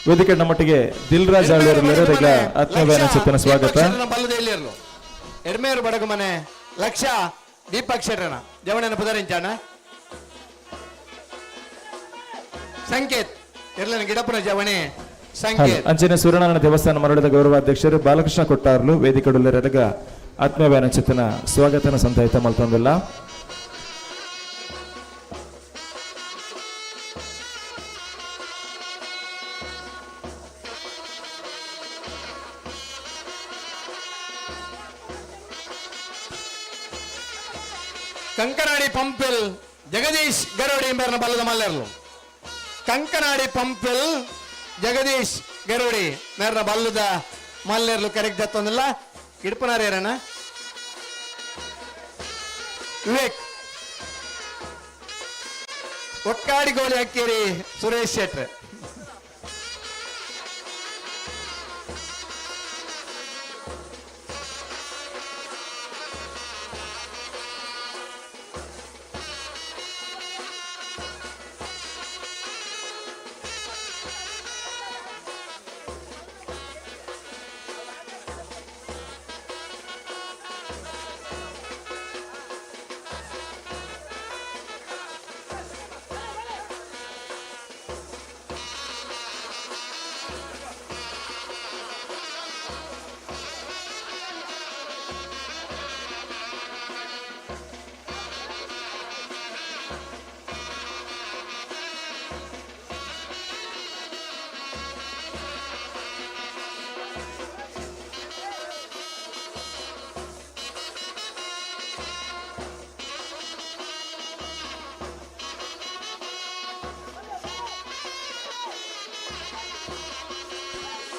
Speaker 3: ವೇದಿಕೆ ನಮ್ಮೊಟ್ಟಿಗೆ ದಿಲ್ರಾಜ್ ಆಳ್ವೇರು ಆತ್ಮೀಯ ಚಿತ್ತನ ಸ್ವಾಗತ.
Speaker 5: ಎಡ್ಮೇರು ಬಡಗು ಮನೆ ಲಕ್ಷ ದೀಪಕ್ ಶೆಟ್ಟರನ ಜವಣನ ಪುದರಿಂಚಾಣ ಸಂಕೇತ್ ಇರ್ಲನ ಗಿಡಪ್ಪನ ಜವಣೆ ಸಂಕೇತ್.
Speaker 3: ಅಂಚಿನ ಸೂರ್ಯನಾರಾಯಣ ದೇವಸ್ಥಾನ ಮರಳಿದ ಗೌರವಾಧ್ಯಕ್ಷರು ಬಾಲಕೃಷ್ಣ ಕೊಟ್ಟಾರ್ಲು ವೇದಿಕೆ ಆತ್ಮೀಯ ಚಿತ್ತನ ಸ್ವಾಗತನ ಸಂತಾಯಿತ ಮಲ್ತೊಂದಿಲ್ಲ.
Speaker 5: ಕಂಕನಾಡಿ ಪಂಪೆಲ್ ಜಗದೀಶ್ ಗರೋಡಿ ಎಂಬರ್ನ ಬಲದ ಮಲ್ಲೆರ್ಲು. ಕಂಕನಾಡಿ ಪಂಪೆಲ್ ಜಗದೀಶ್ ಗರೋಡಿ ಮೇರ್ನ ಬಲ್ಲದ ಮಲ್ಲೆರ್ಲು ಕರೆಕ್ಟ್ ದತ್ತೊಂದಿಲ್ಲ. ಇಡ್ಪನಾರೇರನ ವಿವೇಕ್ ಒಕ್ಕಾಡಿ ಗೋಲಿ ಹಾಕಿರಿ ಸುರೇಶ್ ಶೆಟ್ರ್.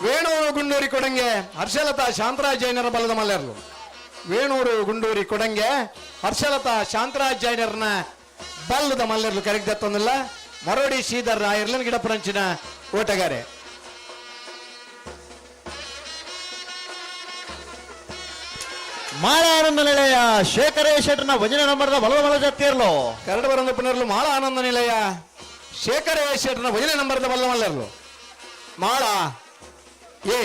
Speaker 5: ವೇಣು ಗುಂಡೂರಿ ಕೊಡಂಗೆ ಹರ್ಷಲತಾ ಶಾಂತರಾಜ್ ಜೈನರ ಬಲದ ಮಲ್ಲೆರ್ಲು. ವೇಣೂರು ಗುಂಡೂರಿ ಕೊಡಂಗೆ ಹರ್ಷಲತಾ ಶಾಂತರಾಜ್ ಜೈನರ್ನ ಬಲ್ಲದ ಮಲ್ಲರ್ಲು ಕರೆಗ್ದತ್ತೊಂದಿಲ್ಲ ಮರೋಡಿ ಶ್ರೀಧರ್ ರಾಯರ್ಲನ್ ಗಿಡಪುರಂಚಿನ ಓಟಗಾರೆ.
Speaker 9: ಮಾಳ ಆನಂದ ನಿಲಯ ಶೇಖರೇ ಶೆಟ್ಟರ್ನ ಒಂಜನೇ ನಂಬರ್ದ ಬಲದ ಮಲ ಜತ್ತಿರ್ಲು.
Speaker 5: ಕರಡು ಬರಂದ ಪುನರ್ಲು ಮಾಳ ಆನಂದ ನಿಲಯ ಶೇಖರ ಶೆಟ್ಟರ್ನ ಒಂಜನೇ ನಂಬರ್ದ ಬಲ್ಲ ಮಲ್ಲರ್ಲು ಮಾಳ ಎ.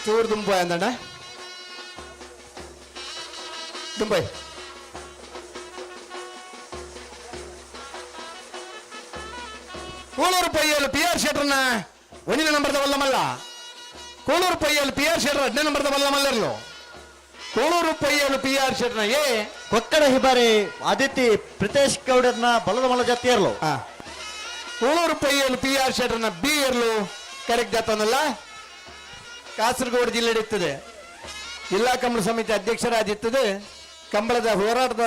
Speaker 5: ಚೂರು ದುಂಬಾಯ್ ಅಂದಣ್ಣ ದುಂಬಾಯ್. ಕೂಳೂರು ಪೈಯಲ್ಲಿ ಪಿ ಆರ್ ಶೆಟ್ಟರ್ನ ಒಂದನೇ ನಂಬರ್ದ ವಲ್ಲಮಲ್ಲ. ಕೂಳೂರು ಪೈಯಲ್ಲಿ ಪಿ ಆರ್ ಶೆಟ್ಟರ್ ಹದಿನೈದು ನಂಬರ್ದ ವಲ್ಲಮಲ್ಲರ್ಲು. ಕೂಳೂರು ಪೈಯಲ್ಲಿ ಪಿ ಆರ್ ಶೆಟ್ಟರ್ನ ಎ.
Speaker 9: ಕೊಕ್ಕಡ ಹಿಬಾರಿ ಅದಿತಿ ಪ್ರಿತೇಶ್ ಗೌಡರ್ನ ಬಲದ ಮಲ ಜತ್ತಿರ್ಲು.
Speaker 5: ಕೂಳೂರು ಪೈಯಲ್ಲಿ ಪಿ ಆರ್ ಶೆಟ್ಟರ್ನ ಬಿ ಇರ್ಲು ಕರೆಕ್ಟ್ ಆತನಲ್ಲ. ಕಾಸರಗೋಡು ಜಿಲ್ಲೆ ಇರ್ತದೆ. ಜಿಲ್ಲಾ ಕಂಬಳ ಸಮಿತಿ ಅಧ್ಯಕ್ಷರಾದಿರ್ತದೆ. ಕಂಬಳದ ಹೋರಾಟದ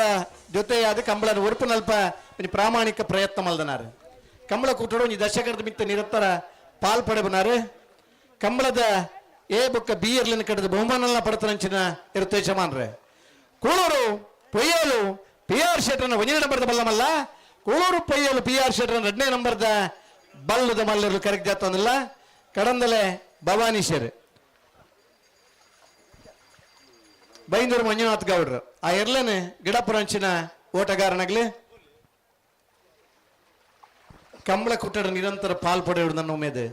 Speaker 5: ಜೊತೆಯಾದ ಕಂಬಳದ ಉರುಪಿನಲ್ಪ ಒಂಜಿ ಪ್ರಾಮಾಣಿಕ ಪ್ರಯತ್ನ ಮಲ್ದನಾರು. ಕಂಬಳ ಕೂಟಡು ಒಂಜಿ ದಶಕದ ಮಿತ್ತ ನಿರಂತರ ಪಾಲ್ ಪಡೆಬನಾರು. ಕಂಬಳದ ಎ ಬೊಕ್ಕ ಬಿ ಇರ್ಲಿನ ಕಡೆದ ಬಹುಮಾನ ಪಡತನಂಚಿನ ಇರುತ್ತೆ ಯಜಮಾನ್ರೆ. ಕೂಳೂರು ಪೊಯ್ಯಲು ಪಿ ಆರ್ ಶೆಟ್ಟರ್ನ ಒಂದನೇ ನಂಬರ್ದ ಬಲ್ಲಮಲ್ಲ. ಕೂಳೂರು ಪೊಯ್ಯಲು ಪಿ ಆರ್ ಶೆಟ್ಟರ್ನ ಎರಡನೇ ನಂಬರ್ದ ಬಲ್ಲದ ಮಲ್ಲರು ಕರೆಕ್ಟ್ ಜಾತಂದಿಲ್ಲ. ಕಡಂದಲೆ ಭವಾನೀಶರ್ ಬೈಂದೂರು ಮಂಜುನಾಥ್ ಗೌಡ್ರು ಆ ಎರ್ಲನೆ ಗಿಡಪುರಂಚಿನ ಓಟಗಾರನಾಗ್ಲಿ. ಕಂಬಳ ಕುಟ್ಟಡ ನಿರಂತರ ಪಾಲ್ ಪಡೆಯುವುದು ನನ್ನ ಉಮೇದು.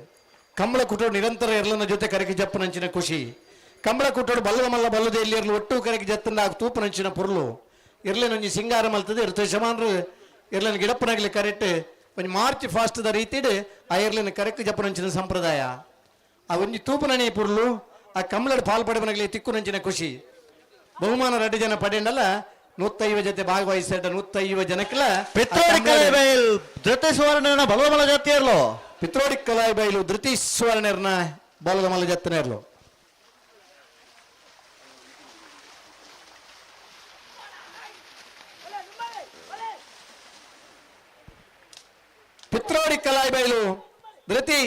Speaker 5: ಕಂಬಳ ಕುಟ್ಟಡು ನಿರಂತರ ಎರ್ಲನ ಜೊತೆ ಕರಗಿ ಜಪ್ಪನಂಚಿನ ಖುಷಿ. ಕಂಬಳ ಕುಟ್ಟಡು ಬಲ್ಲದ ಮಲ್ಲ ಬಲ್ಲದೆ ಇಲ್ಲಿ ಇರ್ಲು ಒಟ್ಟು ಕರಗಿ ಜತ್ತಂದ ತೂಪನಂಚಿನ ಪುರ್ಲು ಇರ್ಲೇನೊಂಜಿ ಸಿಂಗಾರ ಮಲ್ತದೆ ಇರ್ತ ಯಜಮಾನ್ರು ಇರ್ಲನ ಗಿಡಪ್ಪನಾಗ್ಲಿ ಕರೆಕ್ಟ್ ಒಂಜಿ ಮಾರ್ಚ್ ಫಾಸ್ಟ್ the ರೀತಿಡ್ ಆ ಎರ್ಲನ ಕರೆಕ್ಟ್ ಜಪ್ಪನಂಚಿನ ಸಂಪ್ರದಾಯ. ಆ ಒಂಜಿ ತೂಪನಣೆ ಪುರ್ಲು ಆ ಕಂಬಳಡ್ ಪಾಲ್ ಪಡೆವನಾಗ್ಲಿ ತಿಕ್ಕುನಂಚಿನ ಖುಷಿ. ಬಹುಮಾನ 2 ಜನ ಪಡೆಯಲ್ಲ 150 ಜೊತೆ ಭಾಗವಹಿಸಿದ 150 ಜನಕ್ಕೆಲ್ಲ
Speaker 9: ಪಿತ್ರೋಡಿ ಕಲಾಯಿಬೈಲ್ ಧೃತಿ ಸುವರ್ಣನ ಬಲದ ಮಲ ಜತ್ತಿರ್ಲು.
Speaker 5: ಪಿತ್ರೋಡಿ ಕಲಾಯಿಬೈಲು ಧೃತಿ ಸುವರ್ಣರ್ನ ಬಲದ ಮಲ ಜತ್ತನೇರ್ಲು. ಪಿತ್ರೋಡಿ ಕಲಾಯಿಬೈಲು ಧೃತಿ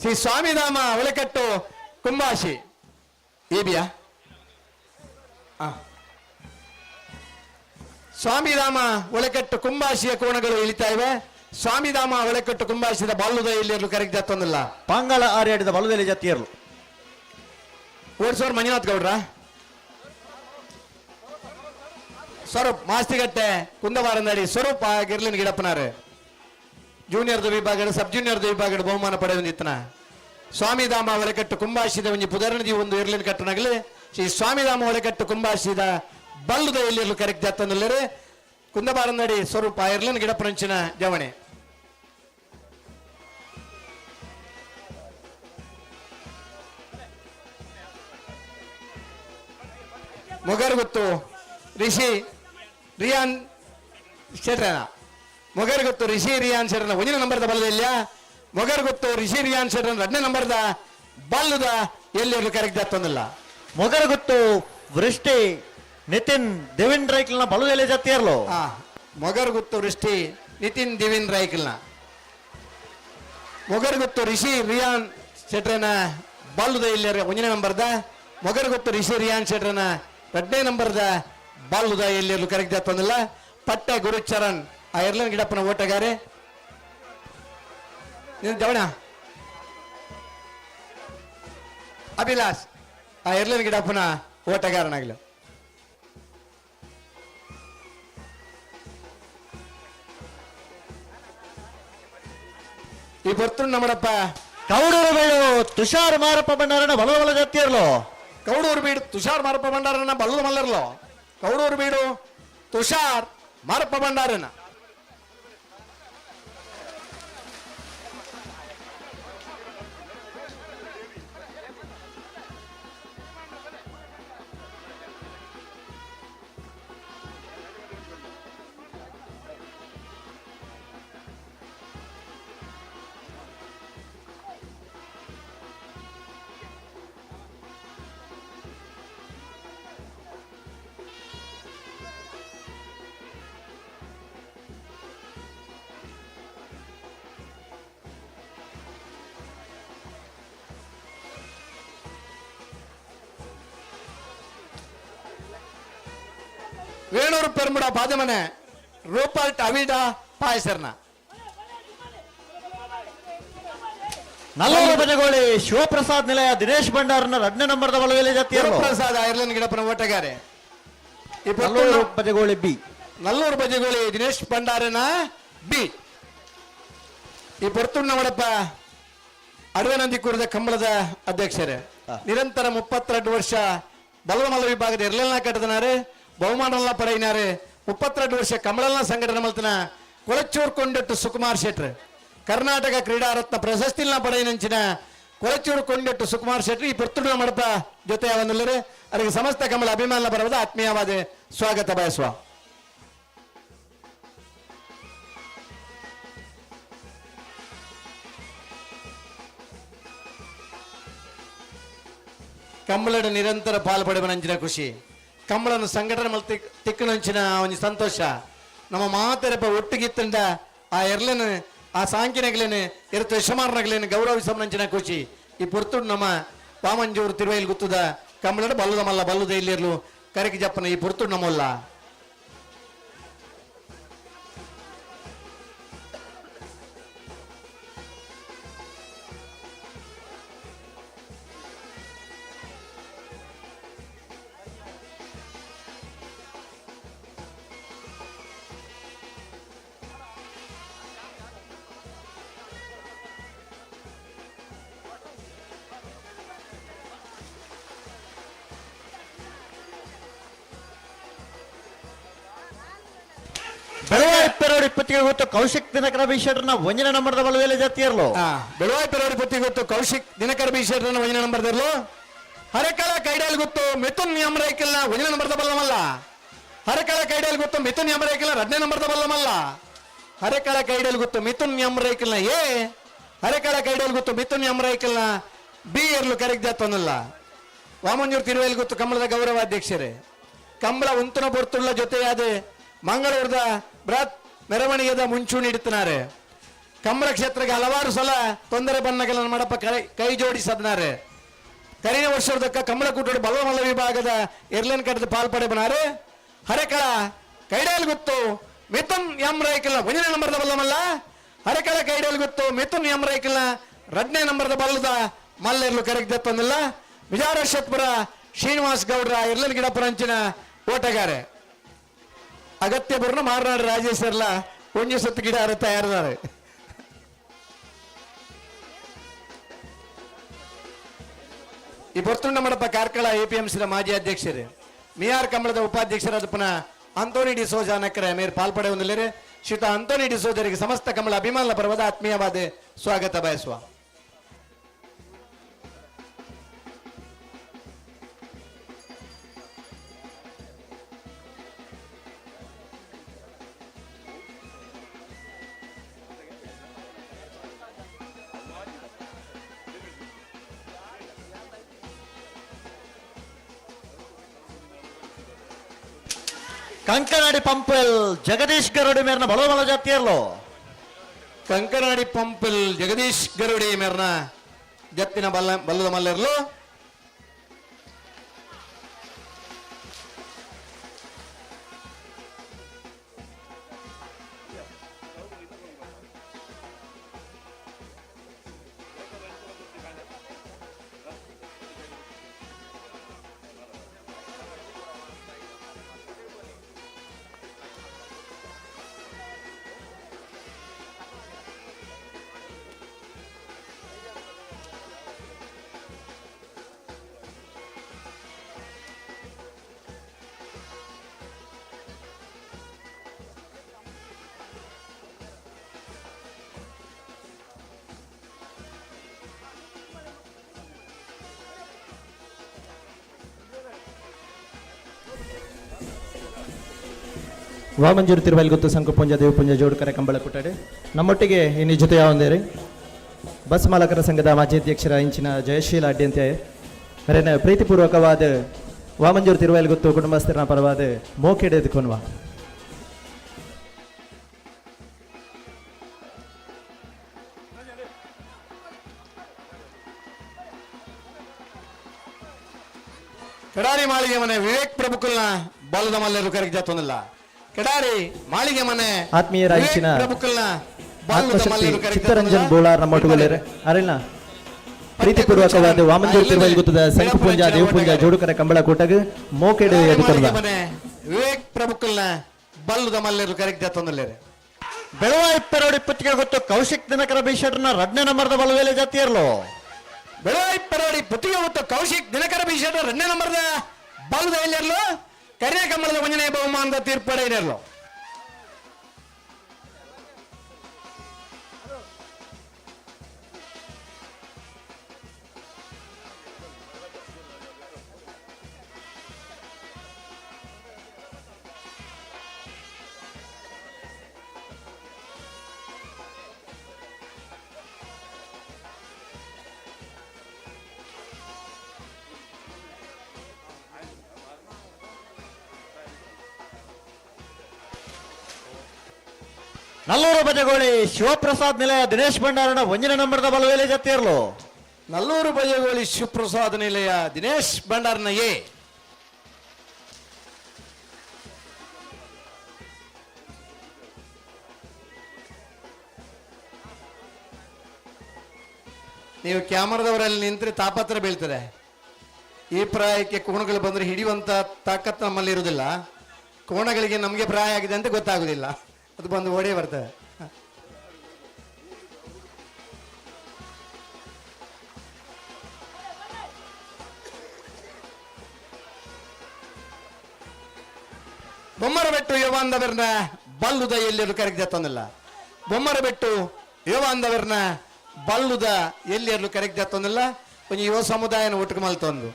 Speaker 5: ಶ್ರೀ ಸ್ವಾಮಿಧಾಮ ಒಳಕಟ್ಟು ಕುಂಬಾಶಿ ಏಬಿಯಾ ಸ್ವಾಮಿಧಾಮ ಒಳಕಟ್ಟು ಕುಂಬಾಶಿಯ ಕೋಣಗಳು ಇಳಿತಾ ಇವೆ. ಸ್ವಾಮಿಧಾಮ ಒಳಕಟ್ಟು ಕುಂಬಾಶಿದ ಬಾಲುದ ಇಲ್ಲಿ ಕರೆಕ್ಟ್ ಜಾತೊಂದಿಲ್ಲ.
Speaker 9: ಪಾಂಗಾಳ ಆರ್ಯಾಡಿದ ಬಲದಲ್ಲಿ ಜತ್ತಿಯರ್ಲು.
Speaker 5: ಓಡಿಸೋರ್ ಮಂಜುನಾಥ್ ಗೌಡ್ರ ಸ್ವರೂಪ್ ಮಾಸ್ತಿಗಟ್ಟೆ ಕುಂದವಾರಂದಡಿ ಸ್ವರೂಪ್ ಗಿರ್ಲಿನ ಗಿಡಪ್ಪನಾರು ಜೂನಿಯರ್ದ ವಿಭಾಗ ಸಬ್ ಜೂನಿಯರ್ದ ವಿಭಾಗ ಬಹುಮಾನ ಪಡೆದ ಸ್ವಾಮಿಧಾಮ ಒಳಕಟ್ಟು ಕುಂಬಾಶಿದ ಒಂಜಿ ಪುದರ್ನದಿ ಒಂದು ಇರ್ಲಿನ ಕಟ್ಟನಾಗಲಿ ಶ್ರೀ ಸ್ವಾಮಿಧಾಮ ಒಳಕಟ್ಟು ಕುಂಬಾಶಿದ ಬಲ್ಲದ ಎಲ್ಲಿರ್ಲು ಕರೆಕ್ಟ್ ಜಾತಂದಲ್ಲರೆ ಕುಂದಬಾರಂದಡಿ ಸ್ವರೂಪ ಇರ್ಲಿನ ಗಿಡಪ್ಪನಂಚಿನ ಜವಣೆ. ಮೊಗರ್ಗುತ್ತು ರಿಷಿ ರಿಯಾನ್ ಶೆಟ್ರನ ಮೊಗರ್ಗುತ್ತು ರಿಷಿ ರಿಯಾನ್ ಶೆಟ್ರನ ಒಂದನೇ ನಂಬರ್ದ ಬಲ್ಲದ ಇಲ್ಲ. ಮೊಗರ್ಗುತ್ತು ರಿಷಿ ರಿಯಾನ್ ಶೆಟ್ರನ ಎರಡನೇ ನಂಬರ್ದ ಬಲ್ಲದ ಎಲ್ಲಿ ಕರೆಕ್ಟ್ ಜಾತೊಂದಿಲ್ಲ.
Speaker 9: ಮೊಗರ್ಗುತ್ತು ವೃಷ್ಟಿ ನಿತಿನ್ ದೇವಿನ್ ರೈಕ್ಲ್ನ ಬಲದೆಲೆ ಜತ್ತಿಯರ್ಲು.
Speaker 5: ಮೊಗರ್ಗುತ್ತು ವೃಷ್ಟಿ ನಿತಿನ್ ದಿವಿನ್ ರೈಕ್ಲ್ನ ಮೊಗರ್ಗುತ್ತು ರಿಷಿ ರಿಯಾನ್ ಶೆಟ್ರನ ಬಲ್ಲದ ಇಲ್ಲಿ ಒಂದನೇ ನಂಬರ್ದ ಮೊಗರ್ಗುತ್ತು ರಿಷಿ ರಿಯಾನ್ ಶೆಟ್ರನ ಎರಡನೇ ನಂಬರ್ದ ಬಲ್ಲದ ಎಲ್ಲಿ ಕರೆಕ್ಟ್ ಜಾತೊಂದಿಲ್ಲ. ಪಟ್ಟೆ ಗುರುಚರಣ್ ಆ ಎರ್ಲನ್ ಗಿಡಪ್ಪನ ಓಟಗಾರೆ ಜವಣ ಅಭಿಲಾಷ್ ಆ ಎರ್ಲನ್ ಗಿಡಪ್ಪನ ಓಟಗಾರನಾಗ್ಲು. ಈ ಬರ್ತುಂಡು ನಮ್ಮಡಪ್ಪ
Speaker 9: ಕೌಡೂರು ಬೀಡು ತುಷಾರ್ ಮಾರಪ್ಪ ಭಂಡಾರನ ಬಲದ ಬಲ ಜತ್ತಿಯರ್ಲು.
Speaker 5: ಕೌಡೂರು ಬೀಡು ತುಷಾರ್ ಮಾರಪ್ಪ ಭಂಡಾರನ ಬಲ್ಲದ ಮಲ್ಲರ್ಲು. ಕೌಡೂರು ಬೀಡು ತುಷಾರ್ ಮಾರಪ್ಪ ಭಂಡಾರನ ವೇಣೂರು ಪೆರ್ಮುಡ ಬಾದಮನೆ ರೂಪರ್ಟ್ ಅವಿಡಾ ಪಾಯಸರ್ನ.
Speaker 9: ನಲ್ಲೂರು ಬಜಗೋಳಿ ಶಿವಪ್ರಸಾದ್ ನಿಲಯ ದಿನೇಶ್ ಭಂಡಾರನ ಎರಡನೇ ನಂಬರ್ದ ಬಲವೇಲೆ ಜಾತಿಯರು.
Speaker 5: ಪ್ರಸಾದ್ ಐರ್ಲೆಂಡ್ ಗಿಡಪ್ಪನ ಓಟಗಾರೆ.
Speaker 9: ನಲ್ಲೂರು ಬಜಗೋಳಿ ಬಿ.
Speaker 5: ನಲ್ಲೂರು ಬಜಗೋಳಿ ದಿನೇಶ್ ಭಂಡಾರನ ಬಿ. ಈ ಪೊರ್ತುಣ್ಣ ಮಡಪ್ಪ ಅಡವೆನಂದಿ ಕೂರಿದ ಕಂಬಳದ ಅಧ್ಯಕ್ಷರೇ, ನಿರಂತರ 32 ವರ್ಷ ಬಲವಮಲ್ಲ ವಿಭಾಗದ ಎರಲೆಲ್ಲ ಕಟ್ಟದನಾರೆ, ಬಹುಮಾನಲ್ಲ ಪಡೆಯಿನಾರೆ. 32 ವರ್ಷ ಕಮಲಲ್ಲ ಸಂಘಟನೆ ಮಲ್ತನ ಕೊಳಚೂರು ಕೊಂಡೆಟ್ಟು ಸುಕುಮಾರ್ ಶೆಟ್ರ್, ಕರ್ನಾಟಕ ಕ್ರೀಡಾ ರತ್ನ ಪ್ರಶಸ್ತಿನ ಪಡೆಯಿನಂಚಿನ ಕೊಳಚೂರು ಕೊಂಡೆಟ್ಟು ಸುಕುಮಾರ್ ಶೆಟ್ರ್ ಈ ಪೊರ್ತುಣ್ಣ ಮಡಪ ಜೊತೆ ಅವನಲ್ಲರೆ ಅವರಿಗೆ ಸಮಸ್ತ ಕಮಲ ಅಭಿಮಾನ ಬರುವುದು ಆತ್ಮೀಯವಾದ ಸ್ವಾಗತ ಬಯಸುವ. ಕಂಬಳದ ನಿರಂತರ ಪಾಲ್ಪಡೆವನಂಚಿನ ಖುಷಿ, ಕಂಬಳನ ಸಂಘಟನೆ ಮಲ್ತಿ ತಿಕ್ಕನಂಚಿನ ಒಂಜಿ ಸಂತೋಷ. ನಮ್ಮ ಮಾತೆರಪ್ಪ ಒಟ್ಟಿಗಿತ್ತಂಡ ಆ ಎರ್ಲನ ಆ ಸಾಂಕಿನಗಲೇನೆ ಇರುತ್ತೆ ಯಶಮಾನಗಲೇನೆ ಗೌರವಿಸಮನಂಚಿನ ಖುಷಿ. ಈ ಪೊರ್ತುಡು ನಮ್ಮ ವಾಮಂಜೂರು ತಿರುವೈಲ್ ಗುತ್ತದ ಕಂಬಳದ ಬಲ್ಲುದ ಮಲ್ಲ ಬಲ್ಲುದ ಇಲ್ಲಿರ್ಲು ಕರಕಿ ಜಪ್ಪನ ಈ ಪೊರ್ತುಡು ನಮ್ಮಲ್ಲ.
Speaker 9: ಬೆಳವಾಯಿ ಪೆರೋಡಿ ಪತ್ತಿಗೆ ಗೊತ್ತು ಕೌಶಿಕ್ ದಿನಕರ ಬೀಶೆಟ್ರನ ಒಂದನೇ ನಂಬರ್ದ ಬಲವೇಲೆ ಜಾತಿಯರ್ಲು.
Speaker 5: ಬೆಳವಾಯಿ ಪೆರೋಡಿ ಪತ್ತಿಗೆ ಗೊತ್ತು ಕೌಶಿಕ್ ದಿನಕರ ಬೀಶೆಟ್ರನ ಒಂದನೇ ನಂಬರ್ದಿರ್ಲು. ಹರಕಳ ಕೈಡಾಲ್ ಗೊತ್ತು ಮಿಥುನ್ ಯಮರೈಕಲ್ನ ಒಂದನೇ ನಂಬರ್ದ ಬಲ್ಲಮಲ್ಲ. ಹರಕಳ ಕೈಡಾಲ್ ಗೊತ್ತು ಮಿಥುನ್ ಯಮರೈಕಲ್ನ ಎರಡನೇ ನಂಬರ್ದ ಬಲ್ಲಮಲ್ಲ. ಹರಕಳ ಕೈಡಾಲ್ ಗೊತ್ತು ಮಿಥುನ್ ಯಮರೈಕಲ್ನ ಎ, ಹರಕಳ ಕೈಡಾಲ್ ಗೊತ್ತು ಮಿಥುನ್ ಯಮರೈಕಲ್ನ ಬಿ ಎರ್ಲು ಕರೆಕ್ಟ್ ಜಾತನಲ್ಲ. ವಾಮಂಜೂರು ತಿರುವೇಲ್ ಗೊತ್ತು ಕಂಬಳದ ಗೌರವಾಧ್ಯಕ್ಷರೇ, ಕಂಬಳ ಉಂತನ ಪೊರ್ತುಳ್ಳ ಜೊತೆಯಾದ ಮಂಗಳೂರದ ಬೃಹತ್ ಮೆರವಣಿಗೆದ ಮುಂಚೂಣಿ ಇಡುತ್ತಿದ್ದಾರೆ. ಕಂಬಳ ಕ್ಷೇತ್ರಕ್ಕೆ ಹಲವಾರು ಸಲ ತೊಂದರೆ ಬನ್ನಗಳನ್ನು ಮಾಡಪ್ಪ ಕೈ ಜೋಡಿಸದ್ನಾರೆ. ಕರಿನ ವರ್ಷದಕ್ಕ ಕಂಬಳ ಕೂಟೋಡು ಬಲವಮಲ್ಲ ವಿಭಾಗದ ಏರ್ಲೈನ್ ಕಟ್ಟದ ಪಾಲ್ಪಡೆ ಬನಾರೆ. ಹರಕಳ ಕೈಡಾಲ್ ಗೊತ್ತು ಮಿಥುನ್ ಎಂ ರೈಕಲ್ನ ಒಂದನೇ ನಂಬರ್ದ ಬಲ್ಲಮಲ್ಲ. ಹರಕಳ ಕೈಡಾಲ್ ಗೊತ್ತು ಮಿಥುನ್ ಎಂ ರೈಕಲ್ನ ಎರಡನೇ ನಂಬರ್ದ ಬಲ್ಲದ ಮಲ್ಲೆರ್ಲು ಕರೆಕ್ಟ್ ದತ್ತೊಂದಿಲ್ಲ. ವಿಜಾರಶತ್ಪುರ ಶ್ರೀನಿವಾಸ್ ಗೌಡ್ರ ಎರ್ಲನ್ ಗಿಡಪುರಂಚಿನ ಓಟಗಾರೆ. ಅಗತ್ಯ ಬರೋಣ ಮಾರನಾಡು ರಾಜೇಶ್ ಎಲ್ಲ ಒಂಜಿ ಸತ್ತು ಗಿಡ ಅರ ತಯಾರಿದ್ದಾರೆ. ಈ ಪೊರ್ತುಂಡ ಮಡಪ ಕಾರ್ಕಳ ಎಪಿಎಂಸಿನ ಮಾಜಿ ಅಧ್ಯಕ್ಷರೇ, ಮಿಯಾರ್ ಕಂಬಳದ ಉಪಾಧ್ಯಕ್ಷರಾದ ಪುನಃ ಅಂತೋನಿ ಡಿಸೋಜಾ ನಕರೆ ಮೇರ್ ಪಾಲ್ಪಡೆ ಹೊಂದಲೇರೆ. ಶ್ರೀತ ಅಂತೋನಿ ಡಿಸೋಜರಿಗೆ ಸಮಸ್ತ ಕಮಲ ಅಭಿಮಾನ ಪರ್ವದ ಆತ್ಮೀಯವಾದ ಸ್ವಾಗತ ಬಯಸುವ.
Speaker 9: ಕಂಕನಾಡಿ ಪಂಪೆಲ್ ಜಗದೀಶ್ ಗರುಡಿ ಮೇರ್ನ ಬಲವಲ ಜಾತಿಯರ್ಲು.
Speaker 5: ಕಂಕನಾಡಿ ಪಂಪೆಲ್ ಜಗದೀಶ್ ಗರುಡಿ ಮೇರ್ನ ಜತ್ತಿನ ಬಲ್ಲ ಬಲ್ಲದ ಮಲ್ಲೆರ್ಲು.
Speaker 14: ವಾಮಂಜೂರು ತಿರುವಲ್ಗುತ್ತು ಸಂಕುಪುಂಜ ದೇವಪುಂಜ ಜೋಡುಕರೆ ಕಂಬಳ ಕುಟ್ಟಾಡಿ ನಮ್ಮೊಟ್ಟಿಗೆ ಇನ್ನು ಜೊತೆ ಯಾವಂದೇರಿ ಬಸ್ ಮಾಲಕರ ಸಂಘದ ಮಾಜಿ ಅಧ್ಯಕ್ಷರ ಇಂಚಿನ ಜಯಶೀಲ ಅಡ್ಯಂತೆ ಮರೇನ ಪ್ರೀತಿಪೂರ್ವಕವಾದ ವಾಮಂಜೂರು ತಿರುವಲ್ಗುತ್ತು ಕುಟುಂಬಸ್ಥರ ಪರವಾದ ಮೋಕೆಡೆದುಕೊನ್ವ.
Speaker 5: ಕಡಾರಿ ಮಾಳಿಗೆ ಮನೆ ವಿವೇಕ್ ಪ್ರಭುಕುಲ್ನ ಬಲದ ಮಲ್ಲೆರು ಕರೆಗೆ ಜಾತೊಂದಿಲ್ಲ. ಕೆಡಾರಿ ಮಾಳಿಗೆ ಮನೆ
Speaker 14: ಆತ್ಮೀಯ ರಾಯಚಿನ
Speaker 5: ಪ್ರಭುಕಲ್ನ ಬಲ್ಲದ
Speaker 14: ಆತ್ಮಶಕ್ತಿ
Speaker 5: ಮಲ್ಲೆರು ಕರೆಗೆ
Speaker 14: ಚಿತ್ತರಂಜನ್ ಬೋಳಾರ್ ನಮ್ಮೊಟ್ಟುಗೊಳ್ಳೇರೆ ಅರೆಲ್ಲ ಪ್ರೀತಿಪೂರ್ವಕವಾದ ವಾಮಂಜೂರು ತಿರುವೈಲ್ ಗುತ್ತದ ಸಂಕಪುಂಜ ದೇವಪುಂಜ ಜೋಡುಕರ ಕಂಬಳ ಕೂಟಗ್ ಮೋಕೆಡು ಎದುಕೊಲ್ಲ.
Speaker 5: ಮನೆ ವಿವೇಕ್ ಪ್ರಭುಕಲ್ನ ಬಲ್ಲದ ಮಲ್ಲೆರು ಕರೆಗೆ ಜಾತೊಂದಿಲ್ಲೇರೆ.
Speaker 9: ಬೆಳವ ಇಪ್ಪರೋಡಿ ಪುತ್ತಿಗೆ ಗೊತ್ತು ಕೌಶಿಕ್ ದಿನಕರ ಬೀಶೆಟ್ರನ ರಡ್ನೇ ನಂಬರ್ದ ಬಲವೇಲೆ ಜಾತಿಯರ್ಲು.
Speaker 5: ಬೆಳವಾಯಿ ಪರೋಡಿ ಪುತ್ತಿಗೆ ಮತ್ತು ಕೌಶಿಕ್ ದಿನಕರ ಬೀಶೆಟ್ರ ಎರಡನೇ ನಂಬರ್ದ ಬಲ್ಲದ ಎಲ್ಲಿರ್ಲು ಕರಿಯ ಕಂಬಳದ ಒಂಜನೇ ಬಹುಮಾನದ ತೀರ್ಪಡೆಯಿರಲು.
Speaker 9: ನಲ್ಲೂರು ಬಜಗೋಳಿ ಶಿವಪ್ರಸಾದ್ ನಿಲಯ ದಿನೇಶ್ ಭಂಡಾರನ ಒಂಜಿನ ನಂಬರ್ದ ಬಲವೇಲೆ ಜತ್ತಿರ್ಲು.
Speaker 5: ನಲ್ಲೂರು ಬಜಗೋಳಿ ಶಿವಪ್ರಸಾದ್ ನಿಲಯ ದಿನೇಶ್ ಭಂಡಾರನ ಎ. ನೀವು ಕ್ಯಾಮರಾದವರಲ್ಲಿ ನಿಂತರೆ ತಾಪತ್ರ ಬೀಳ್ತದೆ. ಈ ಪ್ರಾಯಕ್ಕೆ ಕೋಣಗಳು ಬಂದರೆ ಹಿಡಿಯುವಂತ ತಾಕತ್ತು ನಮ್ಮಲ್ಲಿ ಇರುವುದಿಲ್ಲ. ಕೋಣಗಳಿಗೆ ನಮಗೆ ಪ್ರಾಯ ಆಗಿದೆ ಅಂತ ಗೊತ್ತಾಗುದಿಲ್ಲ, ಅದು ಬಂದು ಓಡೇ ಬರ್ತದೆ. ಬೊಮ್ಮರಬೆಟ್ಟು ಯುವಾಂದವರ್ನ ಬಲ್ಲುದ ಎಲ್ಲಿರು ಕರೆಗೆ ತಂದಿಲ್ಲ. ಬೊಮ್ಮರಬೆಟ್ಟು ಯುವಾಂದವರ್ನ ಬಲ್ಲುದ ಎಲ್ಲಿಯರ್ಲು ಕರೆಗೆ ತಂದಿಲ್ಲ. ಒಂಜಿ ಯುವ ಸಮುದಾಯನ ಒಟ್ಟಿಗೆ ಮಲ್ತೊಂದು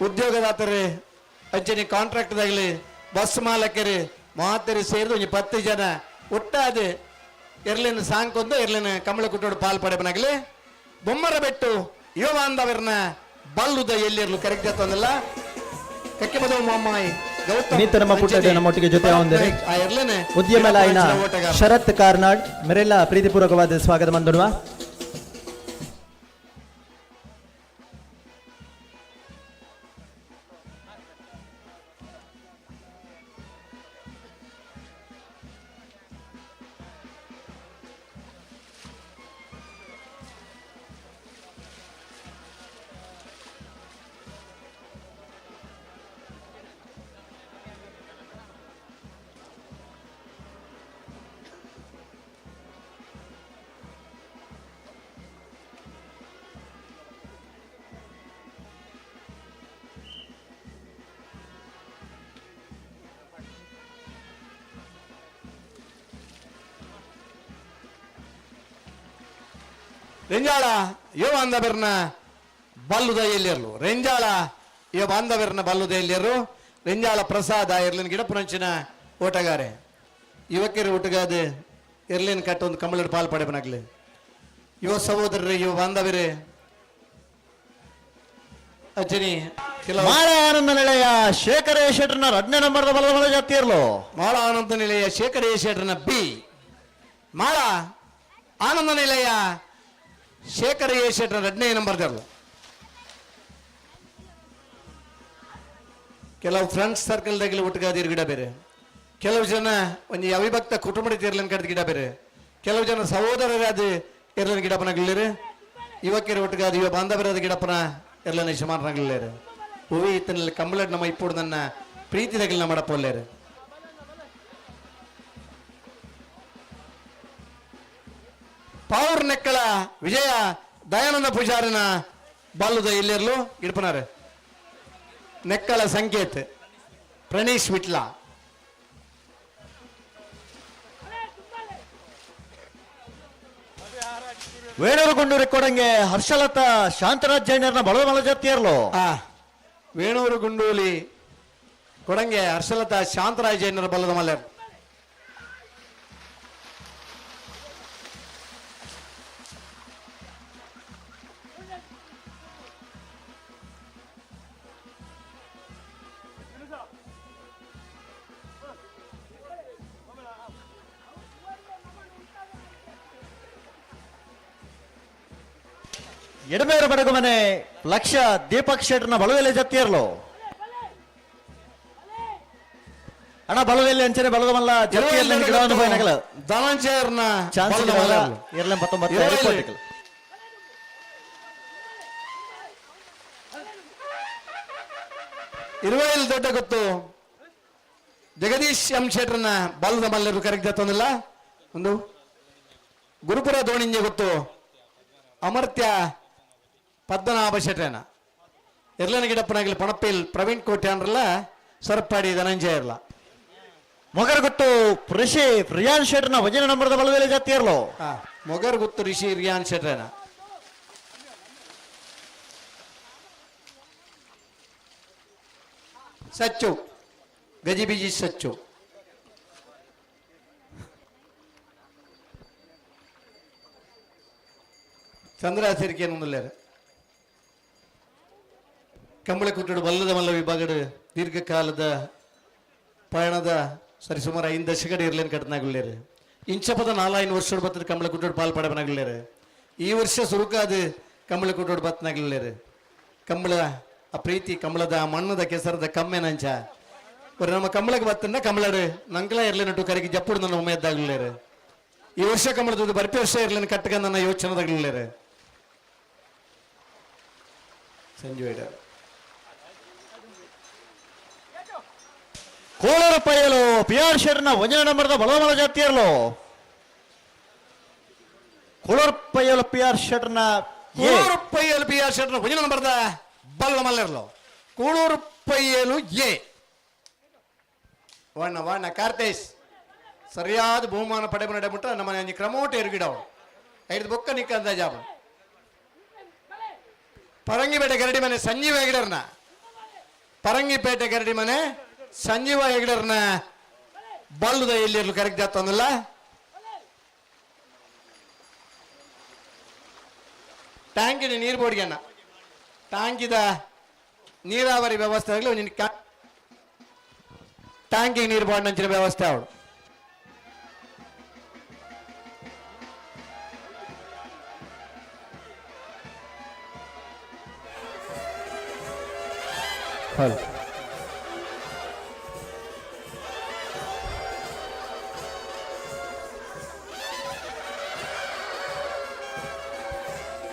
Speaker 5: ಉದ್ಯೋಗದಾತರು ಅಂಚನೆ ಕಾಂಟ್ರಾಕ್ಟ್ದಾಗಲಿ ಬಸ್ ಮಾಲಕರು ಮಾತರಿ ಸೇರಿದು ಒಂಜಿ 10 ಜನ ಒಟ್ಟಾದ ಎರ್ಲಿನ ಸಾಂಕೊಂದು ಎರ್ಲಿನ ಕಮಲ ಕುಟ್ಟೋಡು ಪಾಲ್ ಪಡೆಪನಾಗಲಿ. ಬೊಮ್ಮರ ಬೆಟ್ಟು ಯುವ ಬಾಂಧವರ್ನ ಬಲ್ಲುದ ಎಲ್ಲಿರ್ಲು ಕರೆಕ್ಟ್ ತಂದಿಲ್ಲ. ಕಕ್ಕೆಬದವು ಮಾಮಾಯಿ ಗೌತಮ್
Speaker 14: ಇನ್ನಿತರ ನಮ್ಮ ಪುಟ್ಟದ ನಮ್ಮೊಟ್ಟಿಗೆ ಜೊತೆ ಹೊಂದಿದೆ.
Speaker 5: ಆ ಎರ್ಲಿನ
Speaker 14: ಉದ್ಯಮ ಲಾಯಿನ
Speaker 5: ಓಟಗಾರ.
Speaker 14: ಶರತ್ ಕಾರ್ನಾಡ್ ಮೆರೆಲ್ಲ ಪ್ರೀತಿಪೂರ್ವಕವಾದ ಸ್ವಾಗತ ಮಂದುಡುವ.
Speaker 5: ರೆಂಜಾಳ ಯುವ ಬಾಂಧವರ್ನ ಬಲ್ಲುದ ಎಲ್ಲಿಯರ್ಲು. ರೆಂಜಾಳ ಯುವ ಬಾಂಧವರ್ನ ಬಲ್ಲುದ ಎಲ್ಲಿಯರು. ರೆಂಜಾಳ ಪ್ರಸಾದ ಎರ್ಲಿನ ಗಿಡಪುರಂಚಿನ ಓಟಗಾರೆ. ಯುವಕರು ಒಟ್ಟುಗಾದ ಎರ್ಲಿನ ಕಟ್ಟೊಂದು ಕಂಬಳದ ಪಾಲ್ ಪಡೆಪನಾಗ್ಲಿ. ಯುವ ಸಹೋದರರು ಯುವ ಬಾಂಧವರೇ ಅಜ್ಜನಿ ಕೆಲವು
Speaker 9: ಮಾಳ ಆನಂದ ನಿಲಯ ಶೇಖರ ಶೆಟ್ಟರ್ನ ಎರಡನೇ ನಂಬರ್ದ ಬಲದ ಬಲ ಜಾತಿಯರ್ಲು.
Speaker 5: ಮಾಳ ಆನಂದ ನಿಲಯ ಶೇಖರ ಶೆಟ್ಟರ್ನ ಬಿ. ಮಾಳ ಆನಂದ ನಿಲಯ ಶೇಖರ ಎ ಶೆಟ್ಟರ್ ಎರಡನೇ ನಂಬರ್ದರ್ಲು. ಕೆಲವು ಫ್ರೆಂಡ್ಸ್ ಸರ್ಕಲ್ದಾಗಲಿ ಒಟ್ಟುಗಾದಿರ್ ಗಿಡ ಬೇರೆ. ಕೆಲವು ಜನ ಒಂದು ಅವಿಭಕ್ತ ಕುಟುಂಬದ ಇರ್ಲನ್ ಕಡ್ದ ಗಿಡ ಬೇರೆ. ಕೆಲವು ಜನ ಸಹೋದರರಾದ ಇರ್ಲನ್ ಗಿಡಪನಗಳಿರು. ಯುವಕರು ಒಟ್ಟುಗಾದ ಯುವ ಬಾಂಧವರಾದ ಗಿಡಪನ ಇರ್ಲನ್ ಯಜಮಾನರಾಗಲಿರು. ಹೂವಿ ಇತ್ತನಲ್ಲಿ ಕಂಬಳಡ್ ನಮ್ಮ ಇಪ್ಪುಡು ನನ್ನ ಪ್ರೀತಿದಾಗಲಿ ಮಾಡಪೋಲ್ಲೇರು. ಪಾವೂರ್ ನೆಕ್ಕಳ ವಿಜಯ ದಯಾನಂದ ಪೂಜಾರಿನ ಬಾಲುದ ಎಲ್ಲಿರ್ಲು ಇಡ್ಪನಾರೆ. ನೆಕ್ಕಳ ಸಂಕೇತ್ ಪ್ರಣೀಶ್ ವಿಟ್ಲ.
Speaker 9: ವೇಣೂರು ಗುಂಡೂರು ಕೊಡಂಗೆ ಹರ್ಷಲತಾ ಶಾಂತರಾಜ್ ಜೈನರ್ನ ಬಲದ ಮಲ ಜಾತಿಯರ್ಲು.
Speaker 5: ವೇಣೂರು ಗುಂಡೂಲಿ ಕೊಡಂಗೆ ಹರ್ಷಲತಾ ಶಾಂತರಾಜ್ ಜೈನರ ಬಲದ ಮಲ್ಯರು.
Speaker 9: ಎಡಮೇರು ಬಡಗುಮನೆ ಲಕ್ಷ ದೀಪಕ್ ಶೆಟ್ಟರ್ನ ಬಲವೆಲೆ ಜತ್ತಿಯರ್ಲು. ಅಣ್ಣ ಬಲದಲ್ಲಿ ಅಂಚನೆ ಬಲದ ಮಲ್ಲ ಜತ್ತಿಯಲ್ಲಿ ಗಿಡವನ್ನು ಪೋಯಿನಗಲ
Speaker 5: ಧನಂಜಯರ್ನ
Speaker 9: ಚಾನ್ಸ್
Speaker 5: ಬಲದ ಮಲ್ಲ.
Speaker 9: ಇರ್ಲೆ 19
Speaker 5: ಇರುವೈಲ್. ಇರುವೈಲ್ ದೊಡ್ಡ ಗೊತ್ತು ಜಗದೀಶ್ ಎಂ ಶೆಟ್ರನ್ನ ಬಲದ ಮಲ್ಲರು ಕರೆಕ್ಟ್ ತಂದಿಲ್ಲ. ಒಂದು ಗುರುಪುರ ದೋಣಿಂಜೆ ಗೊತ್ತು ಅಮರ್ತ್ಯ ಪದ್ಮನಾಭ ಶೆಟ್ರನ ಎರ್ಲನ ಗಿಡಪ್ಪನಾಗಲಿ ಪಣಪ್ಪಿಲ್ ಪ್ರವೀಣ್ ಕೋಟೆ ಅಂದ್ರಲ್ಲ ಸರಪಾಡಿ ಧನಂಜಯ ಇರಲ್ಲ.
Speaker 9: ಮೊಗರ್ಗುಟ್ಟು ಋಷಿ ರಿಯಾನ್ ಶೆಟ್ರನ ವಜನ ನಂಬರ್ದ ಬಲದಲ್ಲಿ ಜಾತಿ ಇರಲು.
Speaker 5: ಮೊಗರ್ಗುತ್ತು ಋಷಿ ರಿಯಾನ್ ಶೆಟ್ರನ. ಸಚ್ಚು ಗಜಿಬಿಜಿ ಸಚ್ಚು. ಚಂದ್ರಾಸರಿಕೆ ಕಂಬಳಕುಟ್ಟಡು ಬಲ್ಲದ ಮಲ್ಲ ವಿಭಾಗಡು ದೀರ್ಘಕಾಲದ ಪಯಣದ ಸರಿಸುಮಾರು 5 ದಶಕಡೆ ಇರ್ಲೇನು ಕಟ್ಟನಾಗುಳ್ಳೇರು. ಇಂಚಪದ 4-5 ವರ್ಷ ಬತ್ತದ ಕಂಬಳಕುಟ್ಟಡು ಪಾಲ್ ಪಡಬನಾಗುಳ್ಳೇರು. ಈ ವರ್ಷ ಸುರುಕಾದ ಕಂಬಳಕುಟ್ಟಡು ಬತ್ತನಾಗುಳ್ಳೇರು. ಕಂಬಳ ಆ ಪ್ರೀತಿ ಕಂಬಳದ ಮಣ್ಣದ ಕೆಸರದ ಕಮ್ಮೆನಂಚ ஒரு ನಮ್ಮ ಕಂಬಳಕ್ಕೆ ಬತ್ತಂದ ಕಂಬಳಡು ನಂಕಲ ಇರ್ಲೇನಟ್ಟು ಕರೆಗೆ ಜಪ್ಪುಡು ನನ್ನ ಉಮೇದ್ದಾಗಲೇರು. ಈ ವರ್ಷ ಕಂಬಳದ ಬರ್ಪಿ ವರ್ಷ ಇರ್ಲೇನು ಕಟ್ಟಕ ನನ್ನ ಯೋಚನೆದಾಗಲೇರು. ಸಂಜು
Speaker 9: ಕೋಳೂರು ಪೈಯಲು ಪಿ ಆರ್ ಶೆಟ್ನ ವಜನ ನಂಬರ್ದ ಬಲಮಲ ಜಾತಿಯರ್ಲು. ಕೋಳೂರು ಪೈಯಲು ಪಿ ಆರ್ ಶೆಟ್ನ
Speaker 5: ಕೋಳೂರು ಪೈಯಲು ಪಿ ಆರ್ ಶೆಟ್ನ ವಜನ ನಂಬರ್ದ ಬಲ್ಲ ಮಲ್ಲರ್ಲು. ಕೋಳೂರು ಪೈಯಲು ಎ ವಣ್ಣ ವಣ್ಣ ಕಾರ್ತೇಶ್ ಸರಿಯಾದ ಬಹುಮಾನ ಪಡೆಬ ನಡೆಬಿಟ್ಟ ನಮ್ಮ ಕ್ರಮೋಟ ಎರುಗಿಡವು ಐದು ಬೊಕ್ಕ ನಿಕ್ಕಂತ ಜಾಬ. ಪರಂಗಿಪೇಟೆ ಗರಡಿ ಮನೆ ಸಂಜೀವ ಹೆಗಡರ್ನ ಪರಂಗಿಪೇಟೆ ಗರಡಿ ಮನೆ ಸಂಜೀವ ಹೆಗಡರ್ನ ಬಲ್ಲದ ಎಲ್ಲಿರ್ಲು ಕರೆಕ್ಟ್ ಜಾತಂದಲ್ಲ. ಟ್ಯಾಂಕಿನ ನೀರು ಬೋಡಿಗೆಣ್ಣ ಟ್ಯಾಂಕಿದ ನೀರಾವರಿ ವ್ಯವಸ್ಥೆ ಆಗಲಿ ಒಂದಿನ ಟ್ಯಾಂಕಿಗೆ ನೀರು ಬಾಡಿನಂಚಿನ ವ್ಯವಸ್ಥೆ ಅವಳು.
Speaker 3: ಹಲೋ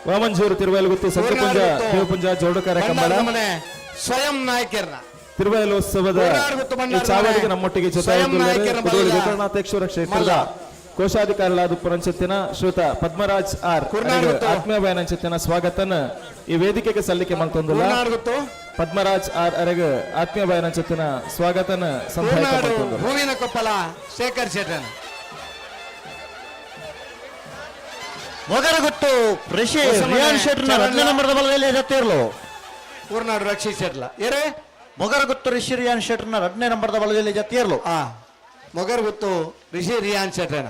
Speaker 3: ವಾಮಂಜೂರು ತಿರುವೈಲುಗುತ್ತಿ ಸಂತಪುಂಜ ದೇವಪುಂಜ ಜೋಡುಕರ ಕಂಬಳ
Speaker 5: ಸ್ವಯಂ ನಾಯಕರ್ನ
Speaker 3: ತಿರುವೈಲೋತ್ಸವದ ಈ ಚಾವಡಿಗೆ ನಮ್ಮೊಟ್ಟಿಗೆ ಜೊತೆಯಾಗಿದ್ದಾರೆ ಕುದೋಳಿ ಗೋಕರ್ಣಾಥೇಶ್ವರ ಕ್ಷೇತ್ರದ ಕೋಶಾಧಿಕಾರಿಗಳಾದ ಪುರಂಚತ್ತಿನ ಶ್ರೀಯುತ ಪದ್ಮರಾಜ್ ಆರ್ ಆತ್ಮೀಯ ಬಯನಂಚತ್ತಿನ ಸ್ವಾಗತನ ಈ ವೇದಿಕೆಗೆ ಸಲ್ಲಿಕೆ ಮಲ್ತೊಂದುಲ್ಲ. ಪದ್ಮರಾಜ್ ಆರ್ ಅರೆಗ್ ಆತ್ಮೀಯ ಬಯನಂಚತ್ತಿನ ಸ್ವಾಗತನ ಸಂಧಾಯಕ ಮಲ್ತೊಂದುಲ್ಲ.
Speaker 5: ಹೂವಿನ ಕೊಪ್ಪಲ ಶೇಖರ್ ಶೆಟ್ಟನ್.
Speaker 9: ಮೊಗರಗುಟ್ಟು ಋಷಿ ರಿಯಾನ್ ಶೆಟ್ನ ರತ್ನ ನಂಬರ್ದ ಬಲದಲ್ಲಿ ಜೊತೆ
Speaker 5: ಊರ್ನಾಡು ರಕ್ಷಿತ್ ಶೆಟ್ಲ ಏರೇ
Speaker 9: ಮೊಗರಗುತ್ತು ಋಷಿ ರಿಯಾನ್ ಶೆಟ್ನ 2ನೇ ನಂಬರ್ದ ಬಲದಲ್ಲಿ ಜೊತೆ
Speaker 5: ಮೊಗರಗುತ್ತು ಋಷಿ ರಿಯಾನ್ ಶೆಟ್ರನ.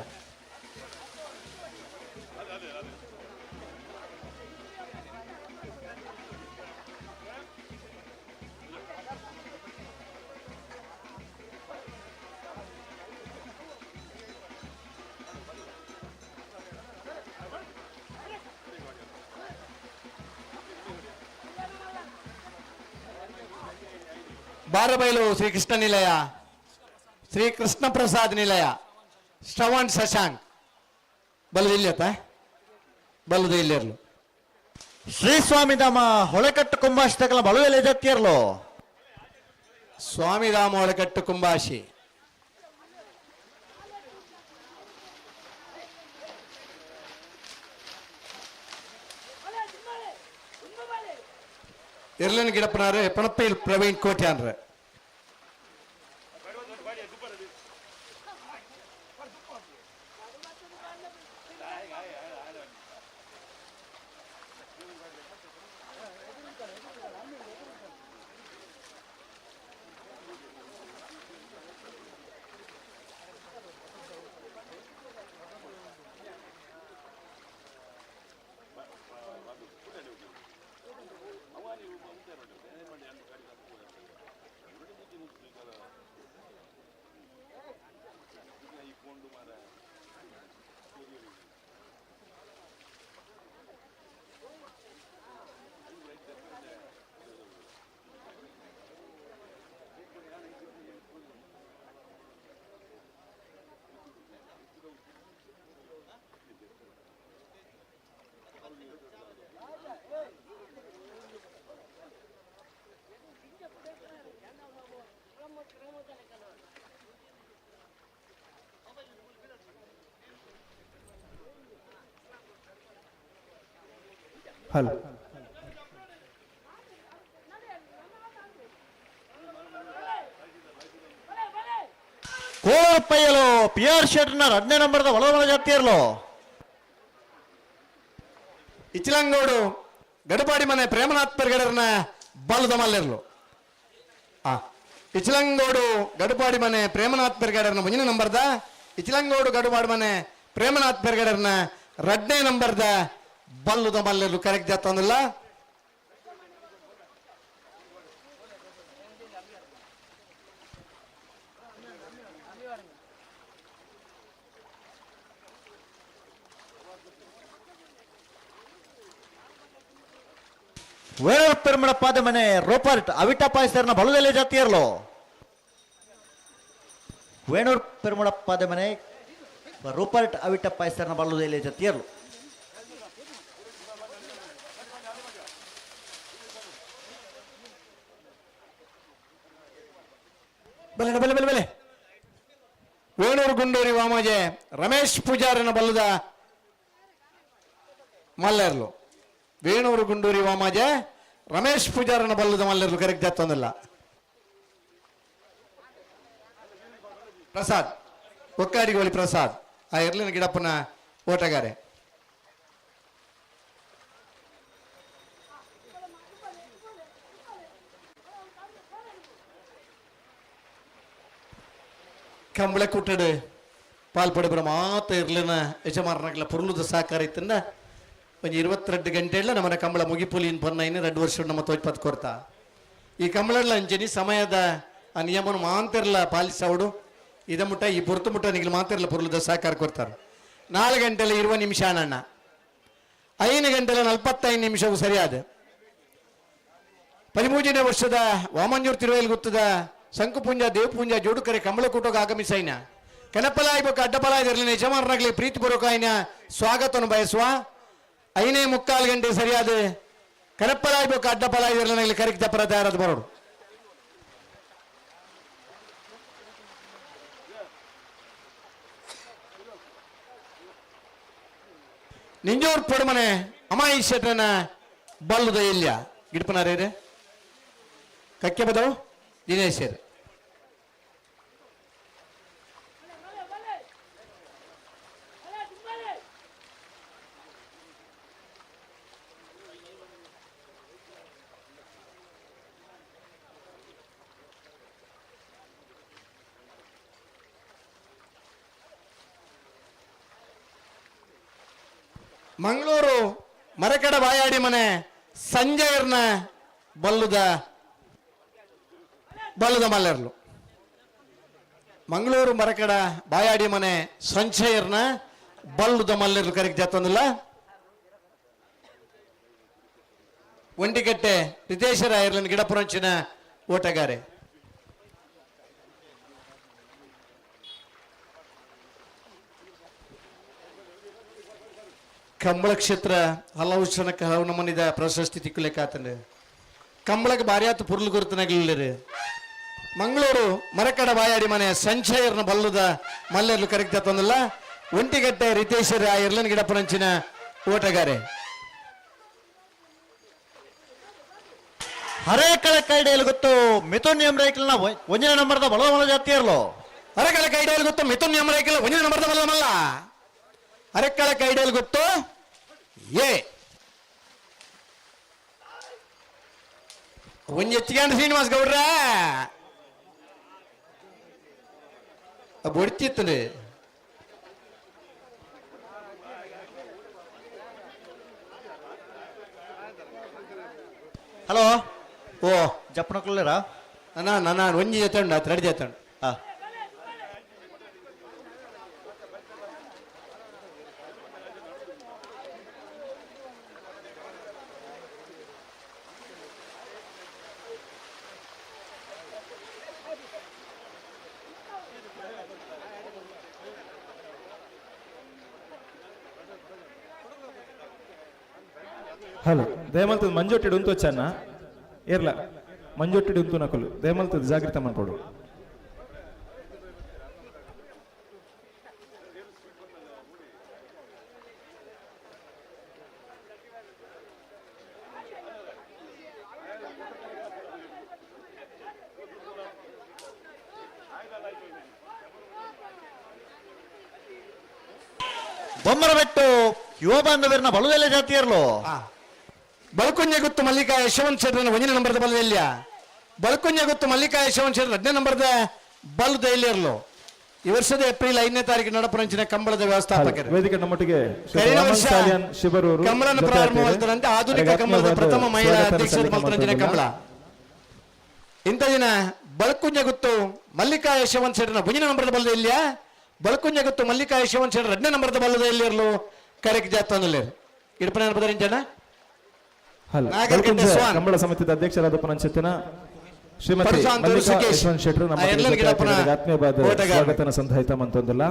Speaker 5: ಬಾರಬೈಲು ಶ್ರೀಕೃಷ್ಣ ನಿಲಯ ಶ್ರೀ ಕೃಷ್ಣ ಪ್ರಸಾದ್ ನಿಲಯ ಶ್ರವಣ್ ಶಶಾಂಕ್ ಬಲ್ಲದ ಇಲ್ಲತ್ತ ಬಲ್ಲದ ಇಲ್ಲಿರ್ಲು.
Speaker 9: ಶ್ರೀ ಸ್ವಾಮಿಧಾಮ ಹೊಳೆಕಟ್ಟು ಕುಂಬಾಶಿ ತಕಲ ಬಲುವೆಲೆ ಜತ್ತಿರ್ಲು.
Speaker 5: ಸ್ವಾಮಿಧಾಮ ಹೊಳೆಕಟ್ಟು ಕುಂಬಾಶಿ. ಇರ್ಲನ್ ಗಿಡಪ್ಪನಾರು ಪಣಪ್ಪೈಲ್ ಪ್ರವೀಣ್ ಕೋಟ್ಯಾನ್ರ.
Speaker 14: ಹಲೋ.
Speaker 9: ಕೋಳಪ್ಪಯ್ಯಲು ಪಿ ಆರ್ ಶೆಟ್ನ 2ನೇ ನಂಬರ್ದ ಒಳಮಲ ಜಾತಿಯರ್ಲು.
Speaker 5: ಇಚ್ಲಂಗೋಡು ಗಡಪಾಡಿ ಮನೆ ಪ್ರೇಮನಾಥ್ ಪೆರ್ಗಡರ್ನ ಬಲದ ಮಲ್ಲೆರ್ಲು. ಇಚ್ಲಂಗೋಡು ಗಡುಪಾಡಿ ಮನೆ ಪ್ರೇಮನಾಥ್ ಪೆರ್ಗಡರ್ನ ಮುಂದಿನ ನಂಬರ್ದ, ಇಚ್ಲಂಗೋಡು ಗಡುಪಾಡಿ ಮನೆ ಪ್ರೇಮನಾಥ್ ಪೆರ್ಗಡರ್ನ 2ನೇ ನಂಬರ್ದ ಬಲ್ಲುದ ಮಲ್ಲೆರ್ಲು ಕರೆಕ್ಟ್ ಜಾತಂದಿಲ್ಲ.
Speaker 9: ವೇಣೂರು ಪೆರ್ಮಣ ಪಾದ ಮನೆ ರೋಪರ್ಟ್ ಅವಿಟ ಪಾಯಸರ್ನ ಬಲದಲ್ಲೇ ಜಾತಿಯರ್ಲು. ವೇಣೂರು ಪೆರ್ಮಣ ಪಾದ ಮನೆ ರೂಪರ್ಟ್ ಅವಿಟ ಪಾಯಸರ್ನ ಬಲದಲ್ಲೇ ಜಾತಿಯರ್ಲು.
Speaker 5: ಬಲೆ ಬಲೆ ಬಲೆ ಬಲೆ ವೇಣೂರು ಗುಂಡೂರಿ ವಾಮಾಜೆ ರಮೇಶ್ ಪೂಜಾರನ ಬಲ್ಲದ ಮಲ್ಲೆರ್ಲು. ವೇಣೂರು ಗುಂಡೂರಿ ವಾಮಾಜೆ ರಮೇಶ್ ಪೂಜಾರನ ಬಲ್ಲದ ಮಲ್ಲೆರ್ಲು ಕರೆಕ್ಟ್ ಜಾತಂದಿಲ್ಲ. ಪ್ರಸಾದ್ ಒಕ್ಕಾಡಿಗೋಳಿ ಪ್ರಸಾದ್ ಆ ಎರ್ಲಿನ ಗಿಡಪ್ಪನ ಓಟಗಾರೆ. ಕಂಬಳ ಕುಟ್ಟಡು ಪಾಲ್ಪಡೆಬರ ಮಾತ ಇರ್ಲಿನ ಯಜಮಾನನಾಗಲ ಪುರ್ಲುದ ಸಹಕಾರ ಇತ್ತಂದ ಒಂಜಿ 22 ಗಂಟೆಲ್ಲ ನಮ್ಮನೆ ಕಂಬಳ ಮುಗಿಪುಲಿ ಪನ್ನ 2 ವರ್ಷ ನಮ್ಮ ತೋಜ್ಪತ್ ಕೊರ್ತಾ. ಈ ಕಂಬಳಲ್ಲ ಅಂಚನಿ ಸಮಯದ ಆ ನಿಯಮನ ಮಾಂತಿರ್ಲ ಪಾಲಿಸವಡು ಇದ ಮುಟ್ಟ ಈ ಪೊರ್ತು ಮುಟ್ಟ ನಿಗ್ಲು ಮಾಂತಿರ್ಲ ಪುರ್ಲುದ ಸಹಕಾರ ಕೊಡ್ತಾರೆ. 4 ಗಂಟೆಲ್ಲ 20 ನಿಮಿಷ ಅಣ್ಣ, 5 ಗಂಟೆಲ್ಲ 45 ನಿಮಿಷವು ಸರಿಯಾದ. 13ನೇ ವರ್ಷದ ವಾಮಂಜೂರು ತಿರುವೈಲ್ ಗುತ್ತದ ಶಂಕುಪುಂಜ ದೇವಪುಂಜ ಜೋಡುಕರೆ ಕಂಬಳಕೂಟಕ್ಕೆ ಆಗಮಿಸೈನ ಕನಪಲಾಯ್ಬೇಕು ಅಡ್ಡಪಲಾಯ್ದಿರಲಿ ಯಜಮಾನರಾಗಲಿ ಪ್ರೀತಿಪೂರ್ವಕ ಆಯ್ನ ಸ್ವಾಗತವನ್ನು ಬಯಸುವ. 5:45 ಗಂಟೆ ಸರಿಯಾದ ಕನಪಲಾಯ್ಬೇಕು ಅಡ್ಡಪಲಾಯ್ದಿರಲಿ ಕರಿಕ್ ದಪ್ಪರ ತಯಾರಾದ ಬರೋಡು. ನಿಂಜೂರ್ ಪೊಡಮನೆ ಅಮಾಯಿ ಶೆಟ್ರನ ಬಲ್ಲುದ ಇಲ್ಯ ಗಿಡಪನಾರೇರೆ ಕಕ್ಕೆ ಬದವು ದಿನೇಶರ್. ಮಂಗಳೂರು ಮರಕಡ ಬಾಯಾಡಿ ಮನೆ ಸಂಜಯರ್ನ ಬಲ್ಲುದ ಬಲ್ಲದ ಮಲ್ಲೆರ್ಲು. ಮಂಗಳೂರು ಮರಕಡ ಬಾಯಾಡಿ ಮನೆ ಸಂಜಯರ್ನ ಬಲ್ಲುದ ಮಲ್ಲೆರ್ಲು ಕರೆಕ್ಟ್ ಜಾತಂದಿಲ್ಲ. ಒಂಟಿಕಟ್ಟೆ ರಿತೇಶರ ಐರ್ಲೆಂಡ್ ಗಿಡಪುರಂಚಿನ ಓಟಗಾರೆ. ಕಂಬಳ ಕ್ಷೇತ್ರ ಹಲವು ಜನಕ್ಕೆ ಹಲವು ನಮೂನಿದ ಪ್ರಶಸ್ತಿ ತಿಕ್ಕುಲೆಕ್ಕಾತಂಡೆ. ಕಂಬಳಕ್ಕೆ ಭಾರಿ ಆತು ಪುರ್ಲು ಗುರುತನಾಗ್ಲಿಲ್ಲ. ಮಂಗಳೂರು ಮರಕಡ ಬಾಯಾಡಿ ಮನೆ ಸಂಚಯರ್ನ ಬಲ್ಲದ ಮಲ್ಲೆರ್ಲು ಕರೆಕ್ಟ್ ತಂದಿಲ್ಲ. ಒಂಟಿಗಟ್ಟೆ ರಿತೇಶರ ಎರ್ಲನ್ ಗಿಡಪುರಂಚಿನ ಓಟಗಾರೆ.
Speaker 9: ಹರೇಕಳ ಕೈಡೆಯಲ್ಲಿ ಗೊತ್ತು ಮಿಥುನ್ ಎಂ ರೈಕಲ್ನ ಒಂದನೇ ನಂಬರ್ದ ಬಲದ ಜಾತಿಯರ್ಲು.
Speaker 5: ಹರೇಕಳ ಕೈಡೆಯಲ್ಲಿ ಗೊತ್ತು ಮಿಥುನ್ ಎಂ ರೈಕಲ್ ಒಂದನೇ ನಂಬರ್ದ ಬಲದ ಮಲ್ಲ. ಅರೆಕ್ಕಳ ಕೈಡೆಯಲ್ಲಿ ಗೊತ್ತು ಏ ಒಂಜಿ ಹೆಚ್ಚಿಗೆ ಶ್ರೀನಿವಾಸ್ ಗೌಡ್ರ ಬೊಡ್ತಿತ್ತು.
Speaker 9: ಹಲೋ
Speaker 5: ಓ
Speaker 9: ಜಪ್ಪನಕ್ಕೊಳ್ಳಿರಾ?
Speaker 5: ನನ್ನ ನನ್ನ ಒಂಜಿ ಜೊತೆ ಉಂಡು ಆತು ರೆಡಿ ಜೊತೆ ಉಂಟು.
Speaker 9: ಹಾ.
Speaker 14: ಹಲೋ ದಯಮಲ್ತದ ಮಂಜೊಟ್ಟಿಡು ಉಂತು ಚೆನ್ನ ಏರ್ಲ ಮಂಜೊಟ್ಟಿಡು ಉಂತು ನಕಲು ದಯಮಲ್ತದ ಜಾಗೃತ ಮನ್ಪೊಡು.
Speaker 9: ಬೊಮ್ಮರಬೆಟ್ಟು ಯುವ ಬಾಂಧವರನ್ನ ಬಲುದೆಲ್ಲ ಜಾತಿಯರ್ಲು.
Speaker 5: ಬಲ್ಕುಂಜೆ ಗುತ್ತು ಮಲ್ಲಿಕಾ ಯಶವಂತ್ ಶೆಟ್ಟರನ್ನ ಒಂದನೇ ನಂಬರ್ದ ಬಲದೆಲ್ಲಿಯ. ಬಲ್ಕುಂಜೆ ಗುತ್ತು ಮಲ್ಲಿಕಾ ಯಶವಂತ್ ಶೆಟ್ಟರ್ 2ನೇ ನಂಬರ್ದ ಬಲದ ಎಲ್ಲಿರ್ಲು. ಈ ವರ್ಷದ ಏಪ್ರಿಲ್ 5ನೇ ತಾರೀಕು ನಡಪರಂಚಿನ ಕಂಬಳದ ವ್ಯವಸ್ಥಾಪಕರು
Speaker 14: ವೇದಿಕೆ ನಮ್ಮೊಟ್ಟಿಗೆ ಶ್ರೀ
Speaker 5: ಕಳೆದ
Speaker 14: ರಾಮನ್
Speaker 5: ವರ್ಷ
Speaker 14: ಸಾಲಿಯಾನ್ ಶಿಬರೂರು
Speaker 5: ಕಂಬಳನ
Speaker 14: ಜೊತೆ
Speaker 5: ಪ್ರಾರಂಭ
Speaker 14: ಆಗ್ತಿದೆ.
Speaker 5: ಮಾಡ್ತಾರಂತೆ ಆಧುನಿಕ
Speaker 14: ಅವರಿಗೆ
Speaker 5: ಕಂಬಳದ
Speaker 14: ಆತ್ಮೀಯವಾದ
Speaker 5: ಪ್ರಥಮ ಮಹಿಳಾ
Speaker 14: ಸ್ವಾಗತ
Speaker 5: ಅಧ್ಯಕ್ಷರು
Speaker 14: ಸಲ್ಲಿಕೆ
Speaker 5: ಮಲ್ತರಂಚಿನ
Speaker 14: ಮಾಡ್ತಿದ್ದೀವಿ.
Speaker 5: ಕಂಬಳ. ಇಂಥ ದಿನ ಬಲ್ಕುಂಜ ಗುತ್ತು ಮಲ್ಲಿಕಾ ಯಶವಂತ್ ಶೆಟ್ಟರ್ನ ಒಂದನೇ ನಂಬರ್ದ ಬಲದ ಇಲ್ಲಿಯ. ಬಲ್ಕುಂಜ ಗುತ್ತು ಮಲ್ಲಿಕಾ ಯಶವಂತ್ ಶೆಟ್ಟರ್ 2ನೇ ನಂಬರ್ದ ಬಲದ ಎಲ್ಲಿರಲು ಕರೆಕ್ಟ್ ಜಾತನಲ್ಲಿ ಇಡಪನ ಜನ.
Speaker 14: ಹಲೋ.
Speaker 5: ನಾಗರಕಟ್ಟೆ
Speaker 14: ಬಲ್ಕುಂಜ
Speaker 5: ಸ್ವಾನ್.
Speaker 14: ಕಂಬಳ ಸಮಿತಿಯ ಅಧ್ಯಕ್ಷರಾದ ಪುನಂಚಿತ್ತಿನ ಶ್ರೀಮತಿ
Speaker 5: ಪರಶುರಾಮ್
Speaker 14: ಮಲ್ಲಿಕಾ
Speaker 5: ಸುಕೇಶ್.
Speaker 14: ಯಶವಂತ್ ಶೆಟ್ಟರು ನಮ್ಮ
Speaker 5: ಆ ಎಲ್ಲರಿಗೂ
Speaker 14: ಜೊತೆ
Speaker 5: ಗಿಡಪ್ಪನ
Speaker 14: ಆಗ್ತಿದ್ದಾರೆ. ಆತ್ಮೀಯವಾದ
Speaker 5: ಓಟಗಾರರು.
Speaker 14: ಸ್ವಾಗತನ ಸಂಧಾಯಿತ ಮಂತೊಂದಿಲ್ಲ.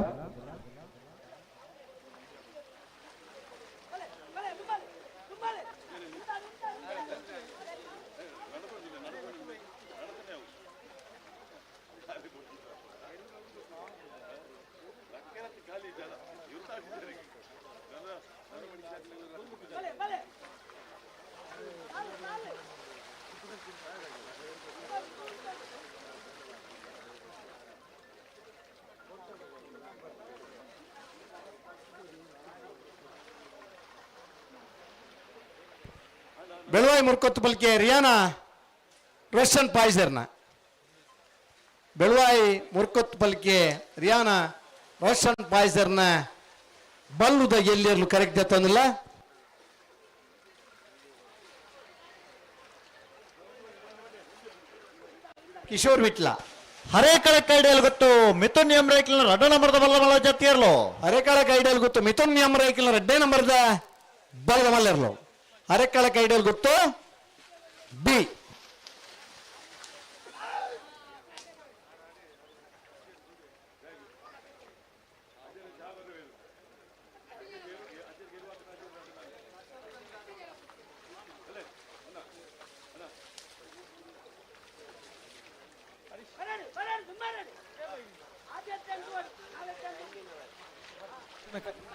Speaker 5: ಬೆಳವಾಯಿ ಮುರ್ಕೊತ್ತು ಪಲ್ಕೆ ರಿಯಾನಾ ರೋಷನ್ ಪಾಯ್ಸರ್ನ. ಬೆಳವಾಯಿ ಮುರ್ಕೊತ್ತು ಪಲ್ಕೆ ರಿಯಾನಾ ರೋಷನ್ ಪಾಯ್ಸರ್ನ ಬಲ್ಲುದ ಎಲ್ಲಿರಲು ಕರೆಕ್ಟ್ ತಂದಿಲ್ಲ. ಕಿಶೋರ್ ವಿಟ್ಲ.
Speaker 9: ಹರೇಕಳ ಕೈಡಿಯಲ್ಲಿ ಗೊತ್ತು ಮಿಥುನ್ ಎಂ ರೈಕ್ಲಿನ ರಡ್ಡ ನಂಬರ್ದ ಬಲ್ಲ ಮಲ್ಲ ಜತ್ತಿಯರ್ಲು.
Speaker 5: ಹರೇಕಳ ಕೈಡಿಯಲ್ಲಿ ಗೊತ್ತು ಮಿಥುನ್ ಎಂ ರೈಕ್ಲಿನ 2ನೇ ನಂಬರ್ದ ಬಲ್ಲ ಮಲ್ಲರ್ಲು. ಹರೇಕಳ ಕೈಡಿಯಲ್ಲಿ ಗೊತ್ತು B.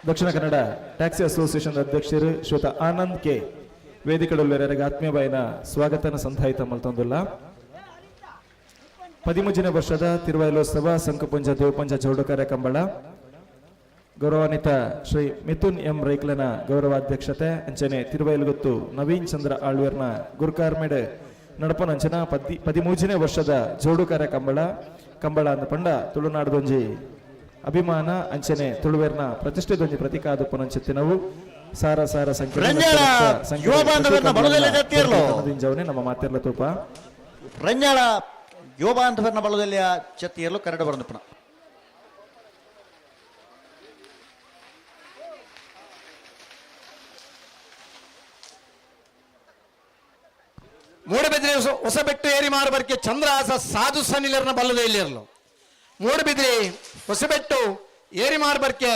Speaker 14: Dakshina Kannada taxi association ಅಧ್ಯಕ್ಷರು ಶ್ರೀಯುತ ಆನಂದ್ ಕೆ ವೇದಿಕೆಡುಳ್ಳರಿಗೆ ಆತ್ಮೀಯವಾಯಿನ ಸ್ವಾಗತನ ಸಂಧಾಯಿತ ಮಲ್ತೊಂದುಲ್ಲ. 13ನೇ ವರ್ಷದ ತಿರುವೈಲೋತ್ಸವ ಸಂಕಪುಂಜ ದೇವಪಂಜ ಜೋಡುಕರೆ ಕಂಬಳ ಗೌರವಾನ್ವಿತ ಶ್ರೀ ಮಿಥುನ್ ಎಂ ರೈಕ್ಲನ ಗೌರವಾಧ್ಯಕ್ಷತೆ ಅಂಚನೆ ತಿರುವೈಲುಗುತ್ತು ನವೀನ್ ಚಂದ್ರ ಆಳ್ವೇರ್ನ ಗುರುಕಾರ್ಮೆಡ್ ನಡಪನಂಚನ 13ನೇ ವರ್ಷದ ಜೋಡುಕರೆ ಕಂಬಳ ಕಂಬಳ ಅಂದ ಪಂಡ ತುಳುನಾಡದೊಂಜಿ ಅಭಿಮಾನ ಅಂಚನೆ ತುಳುವೇರ್ನ ಪ್ರತಿಷ್ಠೆದೊಂಜಿ ಪ್ರತೀಕ ಪುನಂಚೆತ್ತಿನವು ಸಾರ ಸಾರ ಸಂಖ್ಯೆ
Speaker 9: ರಂಜಾಳ ಯುವ ಬಾಂಧವರನ್ನ ಬಲದಲ್ಲಿ ಜತ್ತಿರ್ಲು.
Speaker 14: ದಿಂಜವನೆ ನಮ್ಮ ಮಾತಿರ್ಲ ತೂಪ.
Speaker 9: ರಂಜಾಳ ಯುವ ಬಾಂಧವರನ್ನ ಬಳದಲ್ಲಿ ಜತ್ತಿಯರ್ಲು ಕನ್ನಡ ಬರಂದಪ್ಪನ.
Speaker 5: ಮೂಡಬಿದ್ರೆ ಹೊಸಬೆಟ್ಟು ಏರಿ ಮಾರಬರ್ಕೆ ಚಂದ್ರಹಾಸ ಸಾಧು ಸನಿಲರ್ನ ಬಲ್ಲದ ಇಲ್ಲಿರಲು. ಮೂಡಬಿದ್ರಿ ಹೊಸಬೆಟ್ಟು ಏರಿ ಮಾರ್ಬರ್ಕೆ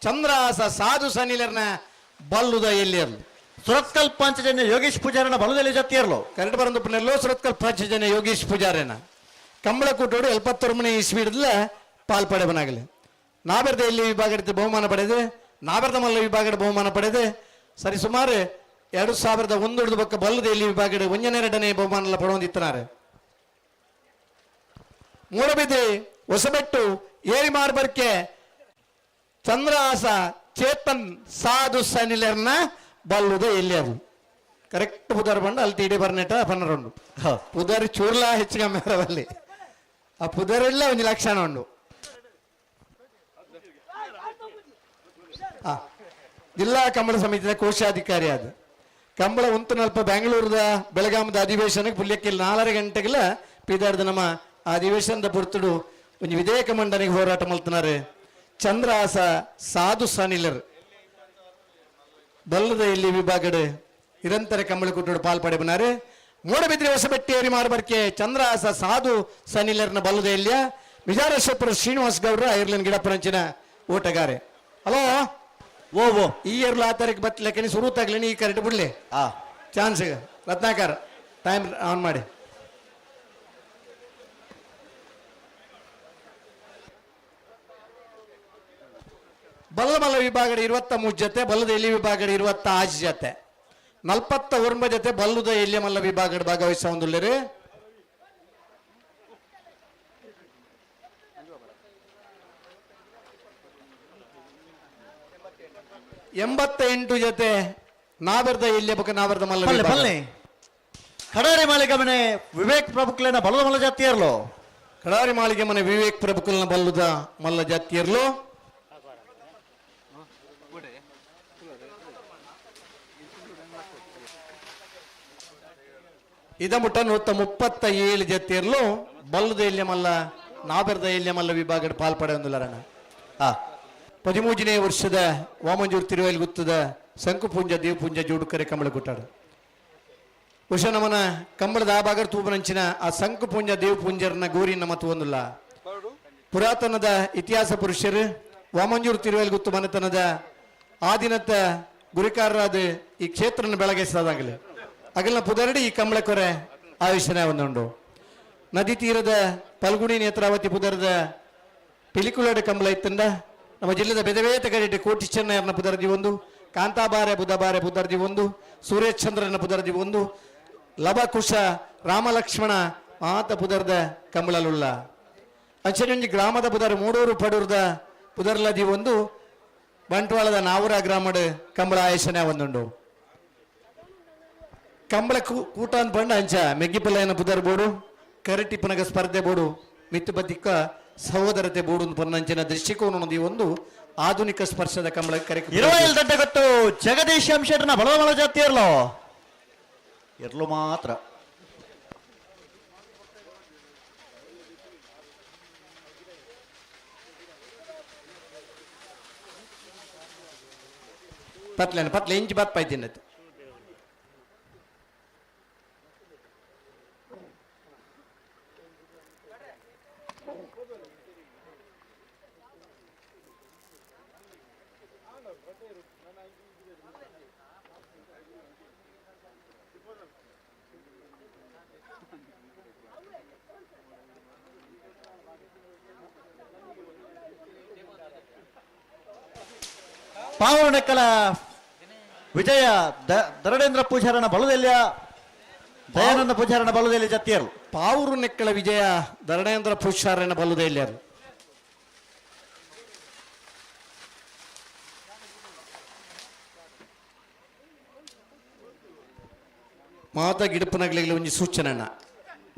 Speaker 5: ಚಂದ್ರಹಾಸ ಸಾಧು ಸನಿಲರ್ನ ಬಲ್ಲುದ ಎಲ್ಲಿರಲು.
Speaker 9: ಸುರತ್ಕಲ್ ಪಾಂಚಜನ್ಯ ಯೋಗೇಶ್ ಪೂಜಾರನ ಬಲದಲ್ಲಿ ಜತ್ತಿಯರ್ಲು.
Speaker 5: ಕರೆಕ್ಟ್ ಬರಂದಪ್ಪನೆಲ್ಲೋ ಸುರತ್ಕಲ್ ಪಾಂಚಜನ್ಯ ಯೋಗೇಶ್ ಪೂಜಾರನ ಕಂಬಳಕೂಟೋಡು ಎಲ್ಪತ್ತೊರ್ಮನೆ ಇಸ್ವಿಡ್ದಲ ಪಾಲ್ಪಡೆವನಾಗಲಿ. ನಾಬೆರ್ದ ಎಲ್ಲಿ ವಿಭಾಗದ ಬಹುಮಾನ ಪಡೆದು, ನಾಬೆರ್ದ ಮಲ್ಲ ವಿಭಾಗದ ಬಹುಮಾನ ಪಡೆದು ಸರಿ ಸುಮಾರು 2001 ಬೊಕ್ಕ ಬಲ್ಲದ ಎಲ್ಲಿ ವಿಭಾಗದ ಒಂಜನೇ ಎರಡನೇ ಬಹುಮಾನ ಪಡವಂದಿತ್ತನಾರೆ. ಮೂಡಬಿದ್ರಿ ಹೊಸಬೆಟ್ಟು ಏರಿ ಮಾರ್ಬರ್ಕೆ ಚಂದ್ರಹಾಸ ಚೇತನ್ ಸಾಧು ಸನಿಲರ್ನ ಬಲ್ಲುದ ಎಲ್ಲಿ ಅದು ಕರೆಕ್ಟ್ ಪುದರ್ ಬಂಡು ಅಲ್ಲಿ ತೀಡಿ ಬರ್ನೆಟ ಪನ್ನರುಂಡು ಪುದರ್ ಚೂರ್ಲ ಹೆಚ್ಚಿಗೆ ಮೇರವಲ್ಲಿ ಆ ಪುದರೆಲ್ಲ ಒಂದು ಲಕ್ಷಣ ಉಂಡು. ಜಿಲ್ಲಾ ಕಂಬಳ ಸಮಿತಿಯ ಕೋಶಾಧಿಕಾರಿ ಅದು ಕಂಬಳ ಉಂತನಲ್ಪ ಬೆಂಗಳೂರದ ಬೆಳಗಾಮದ ಅಧಿವೇಶನಕ್ಕೆ ಪುಲ್ಯಕ್ಕೆ 4.5 ಗಂಟೆಗೆಲ್ಲ ಪೀದಾರ್ದ ನಮ್ಮ ಆ ಅಧಿವೇಶನದ ಪುರ್ತುಡು ಒಂದು ವಿಧೇಯಕ ಮಂಡನೆಗೆ ಹೋರಾಟ ಮಲ್ತನಾರೆ ಚಂದ್ರಹಾಸ ಸಾಧು ಸನಿಲರ್ ಬಲ್ಲದ ಇಲ್ಲಿ ವಿಭಾಗಡು ನಿರಂತರ ಕಂಬಳ ಕುಟ್ಟುಡು ಪಾಲ್ಪಡೆಬನಾರೆ. ಮೂಡಬಿದ್ರಿ ಹೊಸಬೆಟ್ಟೇರಿ ಮಾರ್ಬರ್ಕೆ ಚಂದ್ರಹಾಸ ಸಾಧು ಸನಿಲರ್ನ ಬಲ್ಲದ ಇಲ್ಲಿಯ ವಿಜಾರೇಶ್ವರ ಶ್ರೀನಿವಾಸ್ ಗೌಡ್ರ ಐರ್ಲೆಂಡ್ ಗಿಡಪ್ಪರಂಚಿನ ಓಟಗಾರೆ. ಹಲೋ
Speaker 9: ಓ ಓ
Speaker 5: ಈ ಇಯರ್ಲು ಆ ತಾರೀಕು ಬತ್ತಲೆಕ್ಕನಿ ಸುರು ತಗ್ಲಿನಿ ಈ ಕರೆಕ್ಟ್ ಬಿಡ್ಲಿ ಚಾನ್ಸ್ ರತ್ನಾಕರ್ ಟೈಮ್ ಆನ್ ಮಾಡಿ. ಬಲ್ಲ ವಿಭಾಗದ 23 ಜೊತೆ, ಬಲ್ಲದ ಎಲ್ಲಿ ವಿಭಾಗದ 26 ಜೊತೆ, 49 ಜೊತೆ ಬಲ್ಲದ ಎಲ್ಲಿ ಮಲ್ಲ ವಿಭಾಗದ ಭಾಗವಹಿಸ ಹೊಂದುಲ್ಲೇರಿ.
Speaker 1: 88 ಜೊತೆ ನಾವರ್ದ ಎಲ್ಯ ಬೊಕ ನಾವರ್ದ ಮಲ್ಲ
Speaker 9: ಪಲ್ಲೆ
Speaker 1: ವಿಭಾಗ.
Speaker 9: ಪಲ್ಲೆ ಕಡಾರಿ ಮಾಳಿಗೆ ಮನೆ ವಿವೇಕ್ ಪ್ರಭುಕ್ಲೇನ ಬಲದ ಮಲ್ಲ ಜಾತಿಯರ್ಲು.
Speaker 1: ಕಡಾರಿ ಮಾಳಿಗೆ ಮನೆ ವಿವೇಕ್ ಪ್ರಭುಕುಲ್ನ ಬಲ್ಲುದ ಮಲ್ಲ ಜಾತಿಯರ್ಲು. ಇದಮುಟ್ಟ 137 ಜತಿಯರ್ಲು ಬಲ್ಲುದ ಎಲ್ಯ ಮಲ್ಲ ನಾಬೆರ್ದ ಎಲ್ಯ ಮಲ್ಲ ವಿಭಾಗದ ಪಾಲ್ಪಡೆಯೊಂದುಲ್ಲರಣ. 13ನೇ ವರ್ಷದ ವಾಮಂಜೂರು ತಿರುವೈಲ್ ಗುತ್ತದ ಶಂಕುಪುಂಜ ದೇವಪುಂಜ ಜೋಡುಕರೆ ಕಂಬಳ ಗುಟ್ಟಾಡು. ಉಷ ನಮನ ಕಂಬಳದ ಆ ಭಾಗದ ತೂಬನಂಚಿನ ಆ ಶಂಕುಪುಂಜ ದೇವಪುಂಜರನ ಗೋರಿನ ಮತ್ತು ಒಂದುಲ್ಲ ಪುರಾತನದ ಇತಿಹಾಸ ಪುರುಷರು ವಾಮಂಜೂರು ತಿರುವೈಲ್ ಗುತ್ತು ಮನೆತನದ ಆದಿನತ್ತ ಗುರಿಕಾರರಾದ ಈ ಕ್ಷೇತ್ರನ ಬೆಳಗಿಸದಾಗಲಿ ಅಗಲ್ನ ಪುದರಡಿ ಈ ಕಂಬಳ ಕೊರೆ ಆಯುಷ್ಯನ ಒಂದುಂಡು. ನದಿ ತೀರದ ಪಲ್ಗುಣಿ ನೇತ್ರಾವತಿ ಪುದರದ ಪಿಲಿಕುಳಡ ಕಂಬಳ ಇತ್ತಂದ ನಮ್ಮ ಜಿಲ್ಲೆದ ಬೆದವೇತ ಕಡೆಟ್ ಕೋಟಿ ಚೆನ್ನಯ್ಯನ ಪುದರ್ದಿ ಒಂದು, ಕಾಂತಾಬಾರೆ ಬುಧಬಾರೆ ಪುದರ್ದಿ ಒಂದು, ಸೂರ್ಯಚಂದ್ರನ ಪುದರ್ದಿ ಒಂದು, ಲವಕುಶ ರಾಮಲಕ್ಷ್ಮಣ ಮಾತ ಪುದರ್ದ ಕಂಬಳಲುಳ್ಳ ಅಂಚನೆ ಗ್ರಾಮದ ಪುದರ್ ಮೂಡೂರು ಪಡೂರ್ದ ಪುದರ್ಲದಿ ಒಂದು, ಬಂಟ್ವಾಳದ ನಾವೂರ ಗ್ರಾಮದ ಕಂಬಳ ಆಯಶನೆ ಒಂದುಂಡು. ಕಂಬಳ ಕೂಟ ಅಂತ ಬಂಡ ಅಂಚ ಮೆಗ್ಗಿಪಲ್ಲಯ್ಯನ ಪುದರ್ ಬೋಡು, ಕರಟಿ ಪನಗ ಸ್ಪರ್ಧೆ ಬೋಡು, ಮಿತ್ತು ಬದಿಕ್ಕ ಸಹೋದರತೆ ಬೋಡು ಪನ್ನಂಚಿನ ದೃಷ್ಟಿಕೋನ ಈ ಒಂದು ಆಧುನಿಕ ಸ್ಪರ್ಶದ ಕಂಬಳ ಕರೆ.
Speaker 9: ಇರುವೈಲ್ ದಡ್ಡ ಗೊತ್ತು ಜಗದೀಶ್ ಶೆಟ್ಟನ ಬಲದ ಜಾತಿಯರ್ಲು ಇರ್ಲು ಮಾತ್ರ.
Speaker 1: ಪತ್ಲೇನ ಪತ್ಲೆ ಇಂಚು ಬತ್ ಪೈತಿನ್ನತ್ತು.
Speaker 9: ಪಾವನಕ್ಕಲ ವಿಜಯ ದರಡೇಂದ್ರ ಪೂಜಾರನ ಬಲದೆಲ್ಲಿಯ ದಯಾನಂದ ಪೂಜಾರನ ಬಲದೆಲ್ಲಿ ಜತ್ತಿಯರು.
Speaker 1: ಪಾವೂರು ನೆಕ್ಕಳ ವಿಜಯ ದರಡೇಂದ್ರ ಪೂಜಾರನ ಬಲದೆಲ್ಲಿಯರು. ಮಾತ ಗಿಡಪನಗಳಿಗೆ ಒಂಜಿ ಸೂಚನೆ,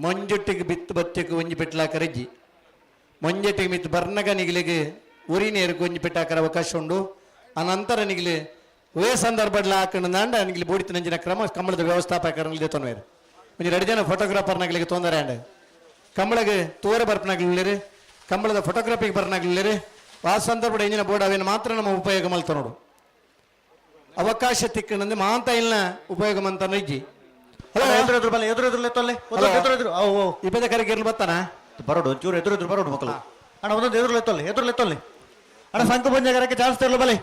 Speaker 1: ಮಂಜೊಟ್ಟಿಗೆ ಬಿತ್ತು ಬತ್ತೆಗೆ ಒಂಜಿ ಪೆಟ್ಲಾಕರಜ್ಜಿ, ಮಂಜೊಟ್ಟಿಗೆ ಮಿತ್ತು ಬರ್ನಗ ನಿಗಲಿಗೆ ಉರಿ ನೇರಕ್ಕೆ ಒಂಜಿ ಪೆಟ್ಟಾಕರ ಅವಕಾಶ ಉಂಡು. ಅನಂತರ ನಿಗಲಿ ವೇ ಸಂದರ್ಭಡ್ಲ ಹಾಕೊಂಡು ನಾಂಡ ನಿಗಲಿ ಬೋಡಿತ ನಂಜಿನ ಕ್ರಮ ಕಂಬಳದ ವ್ಯವಸ್ಥಾಪಕರಲ್ಲಿ ತೊಂದರೆ. ಒಂಜಿ ಎರಡು ಜನ ಫೋಟೋಗ್ರಾಫರ್ನಗಳಿಗೆ ತೊಂದರೆ ಅಂಡ ಕಂಬಳಗೆ ತೋರೆ ಬರ್ಪನಾಗ್ಲಿಲ್ಲೇರಿ, ಕಂಬಳದ ಫೋಟೋಗ್ರಫಿಗೆ ಬರ್ನಾಗ್ಲಿಲ್ಲೇರಿ. ಆ ಸಂದರ್ಭದ ಇಂಜಿನ ಬೋರ್ಡ್ ಅವೇನು ಮಾತ್ರ ನಮ್ಮ ಉಪಯೋಗ ಮಲ್ತ ನೋಡು. ಅವಕಾಶ ತಿಕ್ಕಣಂದ್ರೆ ಮಾಂತ ಇಲ್ಲ ಉಪಯೋಗ ಮಂತ ಇಜ್ಜಿ.
Speaker 9: ಹಲೋ, ಎದುರು ಎದುರು ಬಲ್ಲ, ಎದುರು ಎದುರು ತೊಲ್ಲೆ, ಒಂದೊಂದು ಎದುರು ಎದುರು. ಅವು, ಅವು.
Speaker 1: ಇಪ್ಪತ್ತ ಕರೆಗೆ ಇರ್ಲಿ ಬರ್ತಾನ?
Speaker 9: ಬರೋಡು, ಒಂಚೂರು ಎದುರು ಎದುರು ಬರೋಡು ಮಕ್ಕಳು. ಅಣ್ಣ ಒಂದೊಂದು ಎದುರು ತೊಲ್ಲೆ, ಎದುರು ತೊಲ್ಲೆ. ಅಣ್ಣ ಸಂಕು ಪಂಜಗರಕ್ಕೆ ಚಾನ್ಸ್ ತರಲು ಬಲೆ.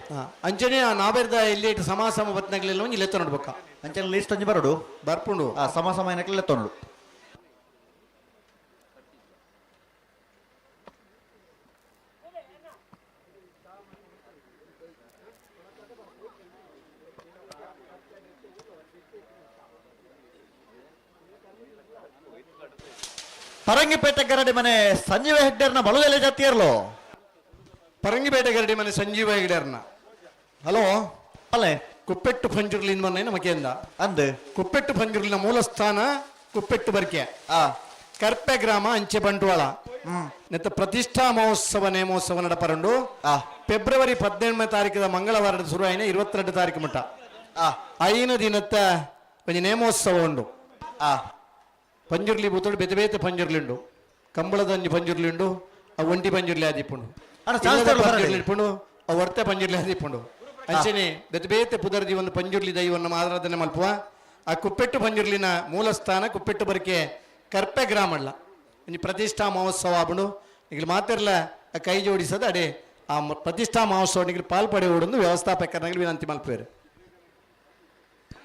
Speaker 1: ಅಂಚನೆ ನಾಬೇರ್ದ ಇಲ್ಲಿ ಇಟ್ಟು ಸಮ ಸಮ ಬತ್ನಾಗ್ಲಿಲ್ಲ ಒಂಜಿ ಲೆತ್ತ ನೋಡ್ಬೇಕ.
Speaker 9: ಅಂಚನೆ ಲಿಸ್ಟ್ ಒಂಜಿ ಬರೋಡು.
Speaker 1: ಬರ್ಪುಂಡು.
Speaker 9: ಆ ಸಮ ಸಮ ಏನಕ್ಕೆ ಲೆತ್ತ ನೋಡು. ಪರಂಗಿಪೇಟೆ ಗರಡಿ ಮನೆ ಸಂಜೀವ ಹೆಗ್ಡೇರ್ನ ಬಲದೆಲೆ ಜಾತಿಯರ್ಲು.
Speaker 1: ಪರಂಗಿಪೇಟೆ ಗರಡಿ ಮನೆ ಸಂಜೀವ ಹೆಗ್ಡೇರ್ನ. ಹಲೋ.
Speaker 9: ಅಲ್ಲೇ
Speaker 1: ಕುಪ್ಪೆಟ್ಟು ಪಂಜುರ್ಲಿಂದ ಮನೆ ನಮಗೆಂದ
Speaker 9: ಅಂದು
Speaker 1: ಕುಪ್ಪೆಟ್ಟು ಪಂಜುರ್ಲಿನ ಮೂಲಸ್ಥಾನ ಕುಪ್ಪೆಟ್ಟು ಬರ್ಕೆ ಕರ್ಪೆ ಗ್ರಾಮ ಅಂಚೆ ಬಂಟ್ವಾಳ ನೆತ್ತ ಪ್ರತಿಷ್ಠಾ ಮಹೋತ್ಸವ ನೇಮೋತ್ಸವ ನಡಪರಂಡು ಫೆಬ್ರವರಿ 18ನೇ ತಾರೀಕಿದ ಮಂಗಳವಾರದ ಶುರು ಆಯ್ನ 22 ತಾರೀಕು ಮಟ್ಟ 5 ದಿನತ್ತ ಒಂಜಿ ನೇಮೋತ್ಸವ ಉಂಡು. ಪಂಜುರ್ಲಿ ಬೂತೋಡು ಬೇತೆ ಬೇತೆ ಪಂಜುರ್ಲಿ ಉಂಡು, ಕಂಬಳದ ಒಂಜಿ ಪಂಜುರ್ಲಿ ಉಂಡು, ಆ ಒಂಟಿ ಪಂಜುರ್ಲಿ ಆದಿಪ್ಪುಂಡು, ಪಂಜುರ್ಲಿ ಇಪ್ಪುಂಡು, ಆ ವರ್ತೆ ಪಂಜುರ್ಲಿ ಆದಿಪ್ಪುಂಡು. ಅಂಚನೆ ಬೇತೆ ಬೇತೆ ಪುದರ್ದಿ ಒಂದು ಪಂಜುರ್ಲಿ ದೈವವನ್ನು ಆರಾಧನೆ ಮಲ್ಪುವ ಆ ಕುಪ್ಪೆಟ್ಟು ಪಂಜುರ್ಲಿನ ಮೂಲಸ್ಥಾನ ಕುಪ್ಪೆಟ್ಟು ಬರಿಕೆ ಕರ್ಪೆ ಗ್ರಾಮಲ್ಲ ಒಂಜಿ ಪ್ರತಿಷ್ಠಾ ಮಹೋತ್ಸವ ಆಪುಂಡು. ನಿಗಲು ಮಾತಿರ್ಲ ಆ ಕೈ ಜೋಡಿಸೋದು ಅಡೆ ಆ ಪ್ರತಿಷ್ಠಾ ಮಹೋತ್ಸವ ನಿಗಲು ಪಾಲ್ಪಡೆಯುವುದು ವ್ಯವಸ್ಥಾಪಕರನಾಗಲಿ ವಿನಂತಿ ಮಲ್ಪುವೆರು.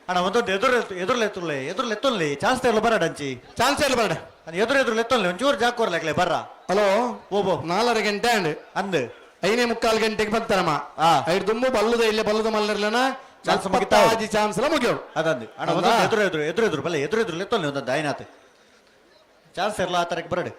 Speaker 9: ಅಣ್ಣ ಒಂದೊಂದು ಎದುರು ಎದುರು ಎತ್ತುರ್ಲೆ, ಎದುರು ಎತ್ತೊಲ್ಲಿ ಚಾನ್ಸ್ ತರಲು ಬರಡ ಅಂಚಿ
Speaker 1: ಚಾನ್ಸ್ ಎಲ್ಲ ಬರಡ
Speaker 9: ಎದುರು ಎದುರು ಎತ್ತೊಲ್ಲಿ ಒಂಚೂರು ಜಾಕೋರ್ಲಾಗ್ಲೆ ಬರ್ರ.
Speaker 1: ಹಲೋ
Speaker 9: ಓಬೋ
Speaker 1: 4.5 ಗಂಟೆ ಅಂಡ್
Speaker 9: ಅಂದ್
Speaker 1: 5.75 ಗಂಟೆಗೆ ಬರ್ತಾರಮ್ಮ. ಐದು ದುಂಬು ಬಲ್ಲದ ಇಲ್ಲೇ ಬಲ್ಲದ ಮಲ್ಲರ್ಲನ
Speaker 9: ಚಾನ್ಸ್ ಮುಗಿತಾವ.
Speaker 1: ಚಾನ್ಸ್ ಎಲ್ಲ ಮುಗಿಯೋಡು.
Speaker 9: ಅದಂದು ಅಣ್ಣ ಒಂದೊಂದು ಎದುರು ಎದುರು ಎದುರು ಎದುರು ಬಲ್ಲ ಎದುರು ಎದುರು ಎತ್ತೊಲ್ಲಿ ಒಂದೊಂದು ಐನಾತ್ ಚಾನ್ಸ್ ಇರಲ್ಲ ಆ ತರಕ್ಕೆ ಬರಡು.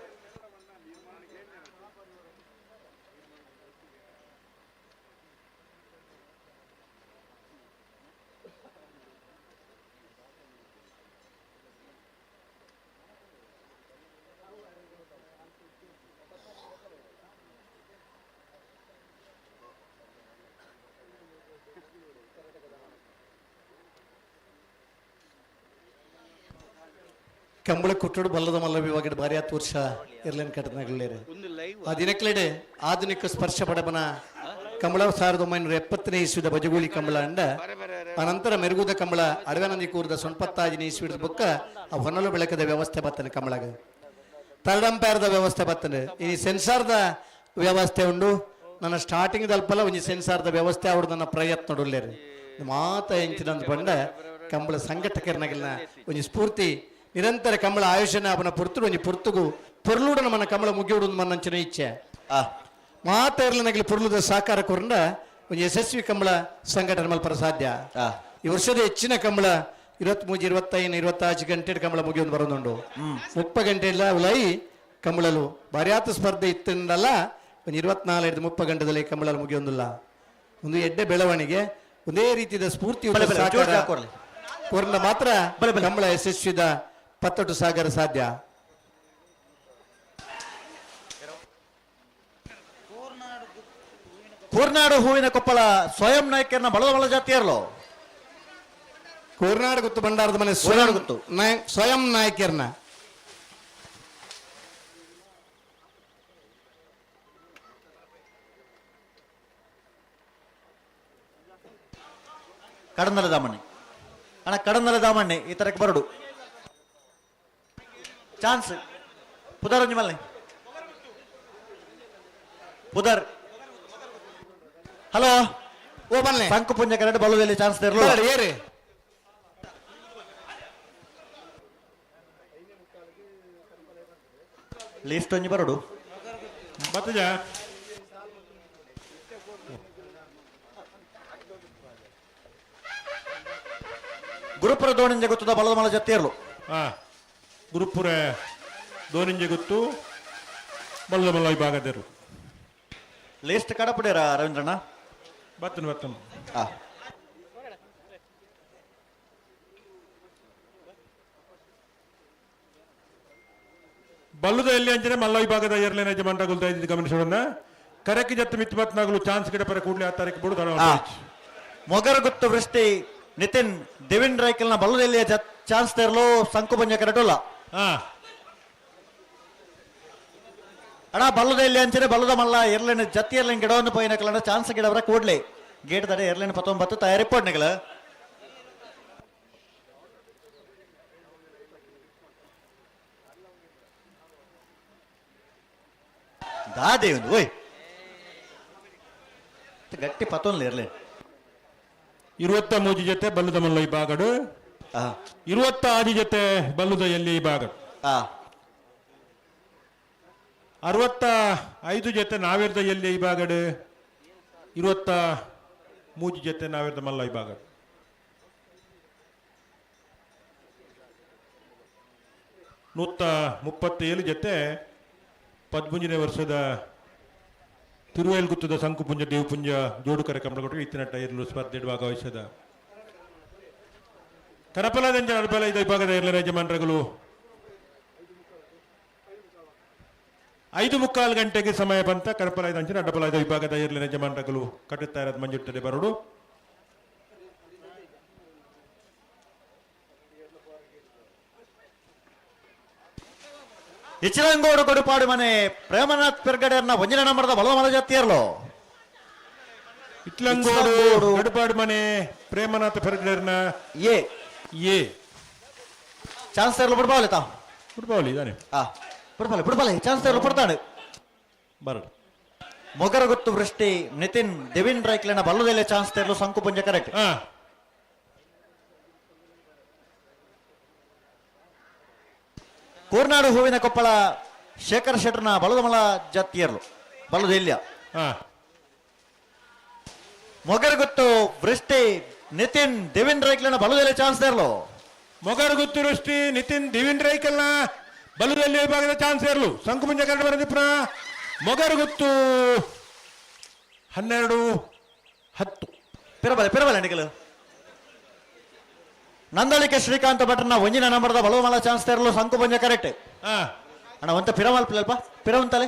Speaker 1: ಕಂಬಳ ಕುಟ್ಟುಡು ಬಲ್ಲದ ಮಲ್ಲ ವಿಭಾಗದ ಭಾರಿ ಹತ್ತು ವರ್ಷ ಇರ್ಲೇನು ಕಟ್ಟನಗಲೇರು. ಆ ದಿನಕ್ಲೆಡೆ ಆಧುನಿಕ ಸ್ಪರ್ಶ ಪಡಬನ ಕಂಬಳ 1970ನೇ ಇಸ್ವಿದ ಬಜಗೂಳಿ ಕಂಬಳ ಅಂಡ ಅನಂತರ ಮೆರುಗುದ ಕಂಬಳ ಅಡವೆನಂದಿ ಕೂರ್ದ ಸೊನ್ಪತ್ತಾಜಿನ ಇಸ್ವಿದ ಬೊಕ್ಕ ಆ ಹೊನಲು ಬೆಳಕದ ವ್ಯವಸ್ಥೆ ಬತ್ತನೆ, ಕಂಬಳಗ ಥರ್ಡ್ ಅಂಪೈರ್ದ ವ್ಯವಸ್ಥೆ ಬತ್ತನೆ, ಈ ಸೆನ್ಸಾರ್ದ ವ್ಯವಸ್ಥೆ ಉಂಡು. ನನ್ನ ಸ್ಟಾರ್ಟಿಂಗ್ ದಲ್ಪಲ್ಲ ಒಂಜಿ ಸೆನ್ಸಾರ್ದ ವ್ಯವಸ್ಥೆ ಅವ್ರು ನನ್ನ ಪ್ರಯತ್ನ ಉಲ್ಲೇರು. ಮಾತ ಎಂಚಿನಂದು ಬಂಡ ಕಂಬಳ ಸಂಘಟಕರ್ನಗಿಲ್ನ ಒಂಜಿ ಸ್ಫೂರ್ತಿ ನಿರಂತರ ಕಂಬಳ ಆಯೋಜನೆ ಅವನ ಪುರ್ತುಡು ಒಂಜಿ ಪುರ್ತುಗು ಪೊರ್ಲುಡ మన ಕಂಬಳ ಮುಗಿಯೋಡು ಮನ್ನಂಚಿನ ಇಚ್ಛೆ. ಮಾತ ಇರ್ಲನಗಲಿ ಪೊರ್ಲುದ ಸಾಕಾರ ಕೊರಂಡ ಒಂಜಿ ಯಶಸ್ವಿ ಕಂಬಳ ಸಂಘಟನೆ ಮಲ್ಪರ ಸಾಧ್ಯ. ಈ ವರ್ಷದ ಹೆಚ್ಚಿನ ಕಂಬಳ 23, 25, 26 ಗಂಟೆ ಕಂಬಳ ಮುಗಿಯೊಂದು ಬರೋದುಂಡು. 30 ಗಂಟೆ ಇಲ್ಲ ಉಲೈ ಕಂಬಳಲು ಬಾರ್ಯಾತ ಸ್ಪರ್ಧೆ ಇತ್ತಂದಲ್ಲ, ಒಂದು 24 30 ಗಂಟೆದಲ್ಲಿ ಕಂಬಳಲು ಮುಗಿಯೊಂದಿಲ್ಲ. ಒಂದು ಎಡ್ಡೆ ಬೆಳವಣಿಗೆ, ಒಂದೇ ರೀತಿಯ ಸ್ಫೂರ್ತಿ ಕೊರಂಡ ಮಾತ್ರ ಕಂಬಳ ಯಶಸ್ವಿದ ಪತ್ತೊಟ್ಟು ಸಾಗರ ಸಾಧ್ಯ.
Speaker 9: ಕೂರ್ನಾಡು ಹೂವಿನ ಕೊಪ್ಪಳ ಸ್ವಯಂ ನಾಯಕರನ್ನ ಬಳದ ಬಳ ಜಾತಿಯರ್ಲೋ.
Speaker 1: ಕೂರ್ನಾಡು ಗುತ್ತು ಭಂಡಾರದ ಮನೆ
Speaker 9: ಸ್ವಯಂ ಗುತ್ತು
Speaker 1: ಸ್ವಯಂ ನಾಯಕರನ್ನ
Speaker 9: ಕಡಂದಲ ದಾಮಣ್ಣೆ ಅಣ್ಣ, ಕಡಂದಲ ದಾಮಣ್ಣೆ ಈ ತರಕ್ಕೆ ಬರಡು ಚಾನ್ಸ್ ಪುದರ್ ಒಂಜಿ ಮಲ್ಲೆ ಪುದರ್. ಹಲೋ
Speaker 1: ಓ ಬನ್ನಿ
Speaker 9: ಸಂಕು ಪುಂಜ ಕರೆಂಟ್ ಬಲುದಲ್ಲಿ ಚಾನ್ಸ್ ತೆರಲು.
Speaker 1: ಏರಿ
Speaker 9: ಲಿಸ್ಟ್ ಒಂಜಿ ಬರಡು.
Speaker 18: ಬತ್ತಜ
Speaker 9: ಗುರುಪುರ ದೋಣಿಂಜ ಗೊತ್ತದ ಬಲದ ಮಲ ಜತ್ತಿಯರ್ಲು.
Speaker 18: ಗುರುಪುರ ದೋನಿಂಜೆ ಗೊತ್ತು ಬಲ್ಲದ ಮಲ್ಲ ವಿಭಾಗದರು.
Speaker 9: ಲಿಸ್ಟ್ ಕಡಪಡೇರ ರವೀಂದ್ರಣ್ಣ.
Speaker 18: ಬತ್ತನು ಬತ್ತನು. ಬಲ್ಲುದ ಎಲ್ಲಿ ಅಂಚನೆ ಮಲ್ಲ ವಿಭಾಗದ ಏರ್ಲೈನ್ ಯಜಮಾನರಾಗಲು ದಯವಿಟ್ಟು ಗಮನಿಸೋಣ. ಕರೆಕ್ಟ್ ಜತ್ತು ಮಿತ್ತು ಬತ್ನಾಗಲು ಚಾನ್ಸ್ ಗಿಡ ಪರ ಕೂಡಲೇ ಆ ತಾರೀಕು ಬಿಡು.
Speaker 9: ಮೊಗರಗುತ್ತು ವೃಷ್ಟಿ ನಿತಿನ್ ದೇವಿನ್ ರೈಕಲ್ನ ಬಲ್ಲದಲ್ಲಿ ಚಾನ್ಸ್ ತೆರಲು ಸಂಕು ಪಂಜ ಕರೆಟುಲ್ಲ. ಅಣ್ಣ ಬಲ್ಲದಲ್ಲಿ ಅಂಚನೆ ಬಲ್ಲದ ಮಲ್ಲ ಎರ್ಲೈನ್ ಜತ್ತಿ ಎರ್ಲೈನ್ ಗಿಡವನ್ನು ಪೋಯಿನಕಲಂಡ ಚಾನ್ಸ್ ಗಿಡವರ ಕೂಡ್ಲೆ ಗೇಟ್ ತಡೆ ಎರ್ಲೈನ್ 19 ತಯಾರಿ ಪೋಡ್ನಿಗಲ. ದಾದೆ ಒಂದು ಓಯ್ ಗಟ್ಟಿ ಪತ್ತೊಂದ್ಲ ಇರ್ಲಿ.
Speaker 18: 23 ಜೊತೆ ಬಲ್ಲದ ಮಲ್ಲ ವಿಭಾಗಡು, 26 ಜೊತೆ ಬಲ್ಲದ ಎಲ್ಲಿ ವಿಭಾಗ, 65 ಜೊತೆ ನಾವಿರ್ದ ಎಲ್ಲಿ ವಿಭಾಗಡು, 23 ಜೊತೆ ನಾವಿರ್ದ ಮಲ್ಲ ವಿಭಾಗ. 137 ಜೊತೆ 13ನೇ ವರ್ಷದ ತಿರುವೇಲ್ಗುತ್ತದ ಸಂಕುಪುಂಜ ದೇವಪುಂಜ ಜೋಡುಕರೆ ಕಂಬಳಕೊಟ್ಟು ಇತ್ತಿನಟ್ಟ ಇರಲು ಸ್ಪರ್ಧೆ ಭಾಗವಹಿಸದ ಕರಪಲದಂಜ ಅರ್ಬಲ ಐದು ವಿಭಾಗದ ಇರಲ ಯಜಮಾನರುಗಳು 5:45 ಗಂಟೆಗೆ ಸಮಯ ಬಂತ ಕರಪಲ ಐದು ಅಡ್ಡಪಲ ಐದು ವಿಭಾಗದ ಇರಲಿನ ಯಜಮಾನರುಗಳು ಕಟ್ಟುತ್ತಾ ಇರೋದು ಮಂಜುತ್ತದೆ ಬರಡು.
Speaker 9: ಇಚಿರಂಗೋಡು ಕೊಡುಪಾಡು ಮನೆ ಪ್ರೇಮನಾಥ್ ಪೆರ್ಗಡೆಯನ್ನ ಒಂಜಿನ ನಂಬರದ ಬಲದ ಮಲ ಜಾತಿಯರ್ಲೋ.
Speaker 18: ಇಟ್ಲಂಗೋಡು ಗಡುಪಾಡು ಮನೆ ಪ್ರೇಮನಾಥ್ ಪೆರ್ಗಡೆಯರ್ನ
Speaker 9: ಎ
Speaker 18: ಎ
Speaker 9: ಚಾನ್ಸ್ ತರಲು ಬಿಡ್ಬಾವಲಿ ತಾ
Speaker 18: ಬಿಡ್ಬಾವಲಿ ಇದಾನೆ.
Speaker 9: ಬಿಡ್ಬಾಲೆ ಬಿಡ್ಬಾಲೆ ಚಾನ್ಸ್ ತರಲು ಪಡ್ತಾನೆ
Speaker 18: ಬರಡು.
Speaker 9: ಮೊಗರಗುತ್ತು ವೃಷ್ಟಿ ನಿತಿನ್ ದೇವಿನ್ ರೈಕ್ಲೆನ ಬಲ್ಲದಲ್ಲೇ ಚಾನ್ಸ್ ತರಲು ಸಂಕು ಪುಂಜ ಕರೆಕ್ಟ್. ಕೋರ್ನಾಡು ಹೂವಿನ ಕೊಪ್ಪಳ ಶೇಖರ್ ಶೆಟ್ಟರ್ನ ಬಲದಮಲ ಜಾತಿಯರ್ಲು ಬಲದ ಇಲ್ಯ. ಮೊಗರಗುತ್ತು ವೃಷ್ಟಿ ನಿತಿನ್ ದೇವಿನ್ ರೈಕ್ಲೆನ ಬಲದಲ್ಲೇ ಚಾನ್ಸ್ ತರಲು.
Speaker 18: ಮೊಗರಗುತ್ತು ವೃಷ್ಟಿ ನಿತಿನ್ ದೇವಿನ್ ರೈಕಲ್ನ ಬಲದಲ್ಲಿ ವಿಭಾಗದ ಚಾನ್ಸ್ ಇರಲು ಸಂಕುಮುಂಜ ಕನ್ನಡ ಬರದಿಪ್ರ ಮೊಗರಗುತ್ತು 12 10.
Speaker 9: ಪಿರಬಲೆ ಪಿರಬಲೆ ನಿಖಲ್. ನಂದಳಿಕೆ ಶ್ರೀಕಾಂತ ಭಟ್ರನ ಒಂಜಿನ ನಂಬರ್ದ ಬಲವಮಲ ಚಾನ್ಸ್ ತರಲು ಸಂಕು ಪಂಜ ಕರೆಕ್ಟ್. ಅಣ್ಣ ಒಂತ ಪಿರಮಲ್ ಅಲ್ಪ ಪಿರವಂತಲೆ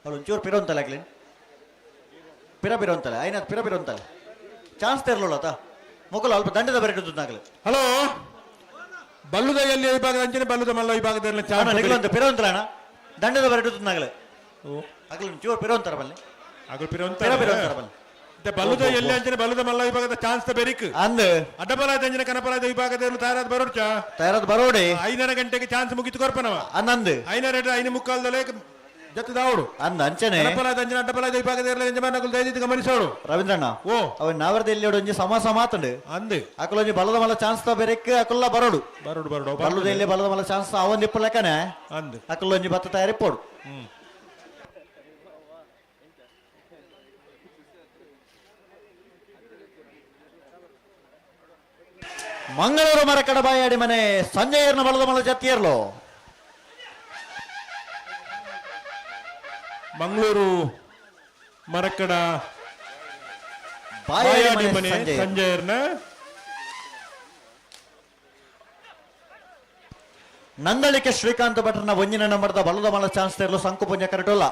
Speaker 9: ಅವಳು ಒಂಚೂರು ಪಿರವಂತಲೆ ಆಗ್ಲಿ ಪಿರ ಪಿರವಂತಲೆ ಐನ ಪಿರ ಪಿರವಂತಲೆ ಚಾನ್ಸ್ ತರಲು ಆತ ಮೊಗಲು ಅಲ್ಪ ದಂಡದ ಬರೆದು.
Speaker 18: ಹಲೋ ಬಲ್ಲುದ ಎಲ್ಲಿ ವಿಭಾಗದ ಅಂಚನೆ ಬಲ್ಲುದ ಮಲ್ಲ ವಿಭಾಗದಲ್ಲಿ
Speaker 9: ಚಾನ್ಸ್ ಪಿರೋಂತರ ಅಣ್ಣ ದಂಡದ ಬರಡುತ್ತಾಗಲೇ ಅಗಲು ಚೂರು ಪಿರೋಂತರ ಬಲ್ಲಿ
Speaker 18: ಅಗಲು ಪಿರೋಂತರ
Speaker 9: ಪಿರೋಂತರ ಬಲ್ಲಿ
Speaker 18: ಬಲ್ಲುದ ಎಲ್ಲಿ ಅಂಚನೆ ಬಲ್ಲುದ ಮಲ್ಲ ವಿಭಾಗದ ಚಾನ್ಸ್ ಬೆರಿಕ್
Speaker 9: ಅಂದ್
Speaker 18: ಅಡ್ಡಬಲಾದ ಅಂಜನೆ ಕನಪಲಾದ ವಿಭಾಗದ ತಯಾರಾದ ಬರೋಡ್ಚ
Speaker 9: ತಯಾರಾದ ಬರೋಡಿ
Speaker 18: 5 ಗಂಟೆಗೆ ಚಾನ್ಸ್ ಮುಗಿತು ಕೊರ್ಪನವ
Speaker 9: ಅಂದಂದು
Speaker 18: 5 5:45 ಜೊತೆದಾವಡು
Speaker 9: ಅಂದ ಅಂಚನೆ
Speaker 18: ಕನಪಲಾದ ಅಂಜನೆ ಅಡ್ಡಬಲಾದ ವಿಭಾಗದ ಯಜಮಾನಗಳು ದಯವಿಟ್ಟು ಗಮನಿಸೋಡು
Speaker 9: ರವೀಂದ್ರಣ್ಣ
Speaker 18: ಓ
Speaker 9: ಅವನ್ ನಾವರದ ಎಲ್ಲಿ ಒಂಜಿ ಸಮ ಸಮಾತಂಡು
Speaker 18: ಅಂದ್
Speaker 9: ಅಕುಲೊಂಜಿ ಬಲದ ಮಲ್ಲ ಚಾನ್ಸ್ ತ ಬೆರಿಕ್ ಅಕುಲ್ಲ ಬರೋಡು
Speaker 18: ಬರೋಡು ಬರೋಡು
Speaker 9: ಬಲ್ಲುದ ಎಲ್ಲಿ ಬಲದ ಮಲ್ಲ ಚಾನ್ಸ್ ಅವನ್ ಇಪ್ಪಲೆಕ್ಕನೆ
Speaker 18: ಅಂದ್
Speaker 9: ಅಕುಲೊಂಜಿ ಬತ್ತ ತಯಾರಿ ಪೋಡು. ಮಂಗಳೂರು ಮರಕಡ ಬಾಯಾಡಿ ಮನೆ ಸಂಜಯರ್ನ ಬಲದ ಮಲ್ಲ ಜತ್ತಿಯರ್ಲು.
Speaker 18: ಮಂಗಳೂರು ಮರಕಡ ಬಾಯಾಡಿ ಮನೆ ಸಂಜಯರ್ನ
Speaker 9: ನಂದಳಿಕೆ ಶ್ರೀಕಾಂತ್ ಭಟ್ರನ ಒಂಜಿನ ನಂಬರ್ದ ಬಲದ ಮಲ್ಲ ಚಾನ್ಸ್ ತೇರ್ಲು ಸಂಕುಪುಂಜ ಕರಟೋಲ್ಲ.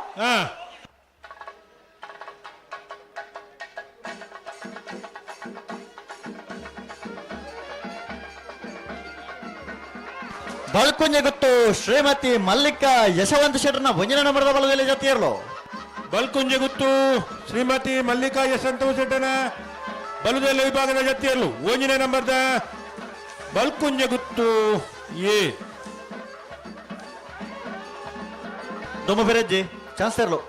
Speaker 9: ಬಳ್ಕುಂಜೆ ಗೊತ್ತು ಶ್ರೀಮತಿ ಮಲ್ಲಿಕಾ ಯಶವಂತ ಶೆಟ್ಟರ್ನ ಒಂಜಿನ ನಂಬರ್ದ ಬಲದಲ್ಲಿ ಜೊತೆಯರ್ಲು.
Speaker 18: ಬಲ್ಕುಂಜೆ ಗುತ್ತು ಶ್ರೀಮತಿ ಮಲ್ಲಿಕಾ ಯಶವಂತ ಶೆಟ್ಟರ್ನ ಬಲದಲ್ಲಿ ವಿಭಾಗದ ಜೊತೆಯರ್ಲು ಒಂಜಿನ ನಂಬರ್ದ ಬಲ್ಕುಂಜೆ ಗುತ್ತು ಎ
Speaker 9: ದುಮ್ಮು ಪೆರೆಜ್ಜಿ ಚಾನ್ಸ್ ತೇರ್ಲು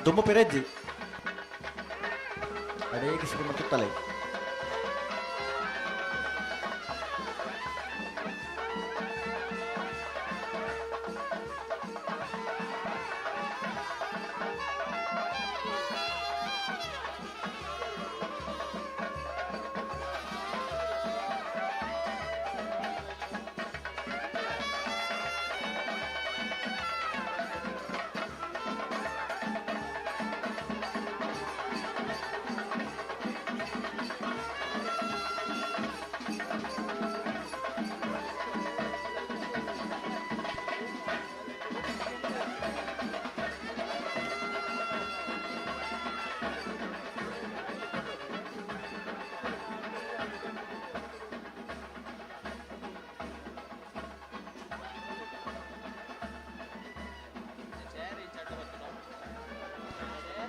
Speaker 9: ದುಮ್ಮು ಪೆರೆಜ್ಜಿ ಅಡೇಗೆ ಶ್ರೀಮತಿ ತಲೆ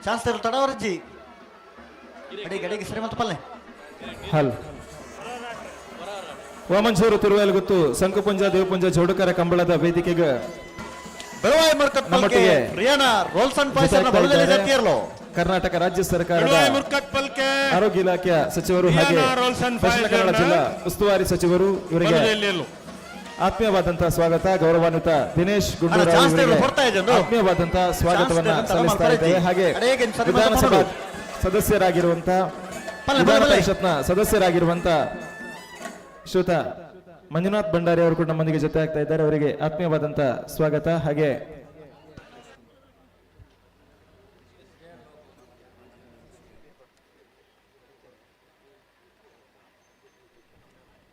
Speaker 9: ಚಾನ್ಸ್ ತರಲು ತಡವರ್ಜಿ ಅಡಿಗೆ ಅಡಿಗೆ ಶ್ರೀಮಂತ ಪಲ್ಲೆ
Speaker 3: ಹಲ್ ವಾಮಂಚೂರು ತಿರುವೇಲುಗುತ್ತು ಸಂಕುಪುಂಜ ದೇವಪುಂಜ ಜೋಡುಕರ ಕಂಬಳದ ವೇದಿಕೆಗೆ ನಮ್ಮೊಟ್ಟಿಗೆ ಕರ್ನಾಟಕ ರಾಜ್ಯ ಸರ್ಕಾರದ ಆರೋಗ್ಯ ಇಲಾಖೆಯ ಸಚಿವರು ಹಾಗೆ ದಕ್ಷಿಣ ಕನ್ನಡ ಜಿಲ್ಲಾ ಉಸ್ತುವಾರಿ ಸಚಿವರು ಇವರಿಗೆ ಆತ್ಮೀಯವಾದಂತಹ ಸ್ವಾಗತ. ಗೌರವಾನ್ವಿತ ದಿನೇಶ್ ಗುಂಡೂರಾವ್ ಆತ್ಮೀಯವಾದಂತಹ ಸ್ವಾಗತವನ್ನ ಸಲ್ಲಿಸ್ತಾ ಇದ್ದೇವೆ. ಹಾಗೆ ವಿಧಾನಸಭಾ ಸದಸ್ಯರಾಗಿರುವಂತಹ ವಿಧಾನ ಪರಿಷತ್ನ ಸದಸ್ಯರಾಗಿರುವಂತಹ ಶ್ರೀಯುತ ಮಂಜುನಾಥ್ ಭಂಡಾರಿ ಅವರು ಕೂಡ ನಮ್ಮೊಂದಿಗೆ ಜೊತೆ ಆಗ್ತಾ ಇದ್ದಾರೆ. ಅವರಿಗೆ ಆತ್ಮೀಯವಾದಂತಹ ಸ್ವಾಗತ. ಹಾಗೆ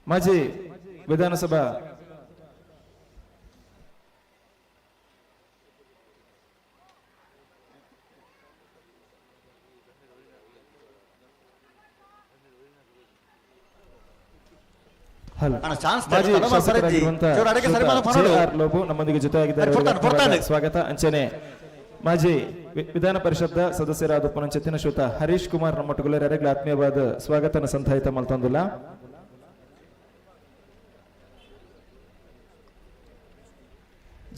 Speaker 3: ಮಾಜಿ ವಿಧಾನಸಭಾ ಲೋಬು ನಮ್ಮೊಂದಿಗೆ ಜೊತೆಯಾಗಿದ್ದಾರೆ, ಸ್ವಾಗತ. ಅಂಚನೆ ಮಾಜಿ ವಿಧಾನ ಪರಿಷತ್ ಸದಸ್ಯರಾದ ಪುನಂಚೆತ್ತಿನ ಶ್ರೋತ ಹರೀಶ್ ಕುಮಾರ್ ನಮ್ಮೊಟ್ಟುಗುಲರೆಗಳ ಆತ್ಮೀಯವಾದ ಸ್ವಾಗತನ ಸಂಧಾಯಿತ ಮಲ್ತೊಂದುಲ್ಲ.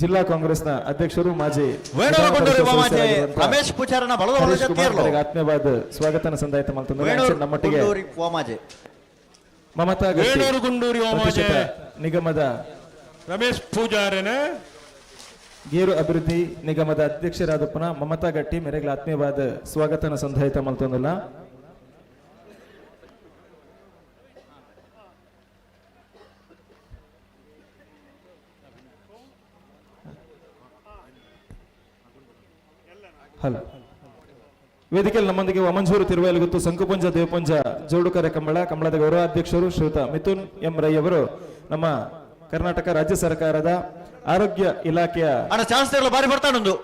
Speaker 3: ಜಿಲ್ಲಾ ಕಾಂಗ್ರೆಸ್ನ ಅಧ್ಯಕ್ಷರು ಮಾಜಿ
Speaker 9: ರಮೇಶ್ ಪೂಜಾರನ
Speaker 3: ಆತ್ಮೀಯವಾದ ಸ್ವಾಗತನ ಸಂದಾಯಿತ ಮಲ್ತೊಂದುಲ್ಲ. ನಮ್ಮೊಟ್ಟಿಗೆ ಮಮತಾ
Speaker 18: ಗುಂಡೂರಿ
Speaker 3: ನಿಗಮದ
Speaker 18: ರಮೇಶ್ ಪೂಜಾರನ
Speaker 3: ಗೇರು ಅಭಿವೃದ್ಧಿ ನಿಗಮದ ಅಧ್ಯಕ್ಷರಾದ ಪುನಃ ಮಮತಾ ಗಟ್ಟಿ ಮೇರೆಗಳ ಆತ್ಮೀಯವಾದ ಸ್ವಾಗತನ ಸಂಧಾಯಿತ ಮಲ್ತೊಂದುಲ್ಲ. ಹಲೋ ವೇದಿಕೆಯಲ್ಲಿ ನಮ್ಮೊಂದಿಗೆ ವಮಂಜೂರು ತಿರುವೇಲುಗುತ್ತು ಸಂಕುಪುಂಜ ದೇವಪುಂಜ ಜೋಡುಕರೆ ಕಂಬಳ ಕಂಬಳದ ಗೌರವಾಧ್ಯಕ್ಷರು ಶ್ರೀಯುತ ಮಿಥುನ್ ಎಂ ರೈ ಅವರು ನಮ್ಮ ಕರ್ನಾಟಕ ರಾಜ್ಯ ಸರ್ಕಾರದ ಆರೋಗ್ಯ ಇಲಾಖೆಯ
Speaker 9: ಬಾರಿ ಬರ್ತಾನೊಂದು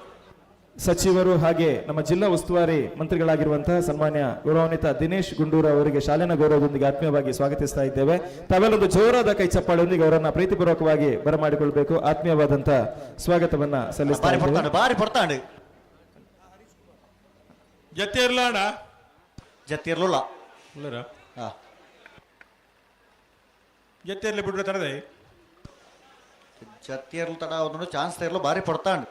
Speaker 14: ಸಚಿವರು ಹಾಗೆ ನಮ್ಮ ಜಿಲ್ಲಾ ಉಸ್ತುವಾರಿ ಮಂತ್ರಿಗಳಾಗಿರುವಂತಹ ಸನ್ಮಾನ್ಯ ಗೌರವಾನ್ವಿತ ದಿನೇಶ್ ಗುಂಡೂರಾವ್ ಅವರಿಗೆ ಶಾಲಿನ ಗೌರವದೊಂದಿಗೆ ಆತ್ಮೀಯವಾಗಿ ಸ್ವಾಗತಿಸ್ತಾ ಇದ್ದೇವೆ. ತಾವೆಲ್ಲೊಂದು ಜೋರಾದ ಕೈ ಚಪ್ಪಾಳೆಯೊಂದಿಗೆ ಅವರನ್ನ ಪ್ರೀತಿಪೂರ್ವಕವಾಗಿ ಬರಮಾಡಿಕೊಳ್ಬೇಕು. ಆತ್ಮೀಯವಾದಂತಹ ಸ್ವಾಗತವನ್ನ ಸಲ್ಲಿಸ್ತಾ
Speaker 9: ಬಾರಿ
Speaker 14: ಇದ್ದೇವೆ.
Speaker 9: ಪೊರ್ತಾಂಡು ಬಾರಿ ಪೊರ್ತಾಂಡು.
Speaker 18: ಜತ್ತಿರ್ಲಾಡ
Speaker 9: ಜತ್ತಿರ್ಲುಲ್ಲ.
Speaker 18: ಉಲ್ಲರ?
Speaker 9: ಹಾ.
Speaker 18: ಜತ್ತಿರ್ಲಿ ಬಿಡ್ರೆ ತರದೆ.
Speaker 9: ಜತ್ತಿರ್ಲು ತಡ ಒಂದು ಚಾನ್ಸ್ ಇರಲು ಬಾರಿ ಪೊರ್ತಾಂಡು.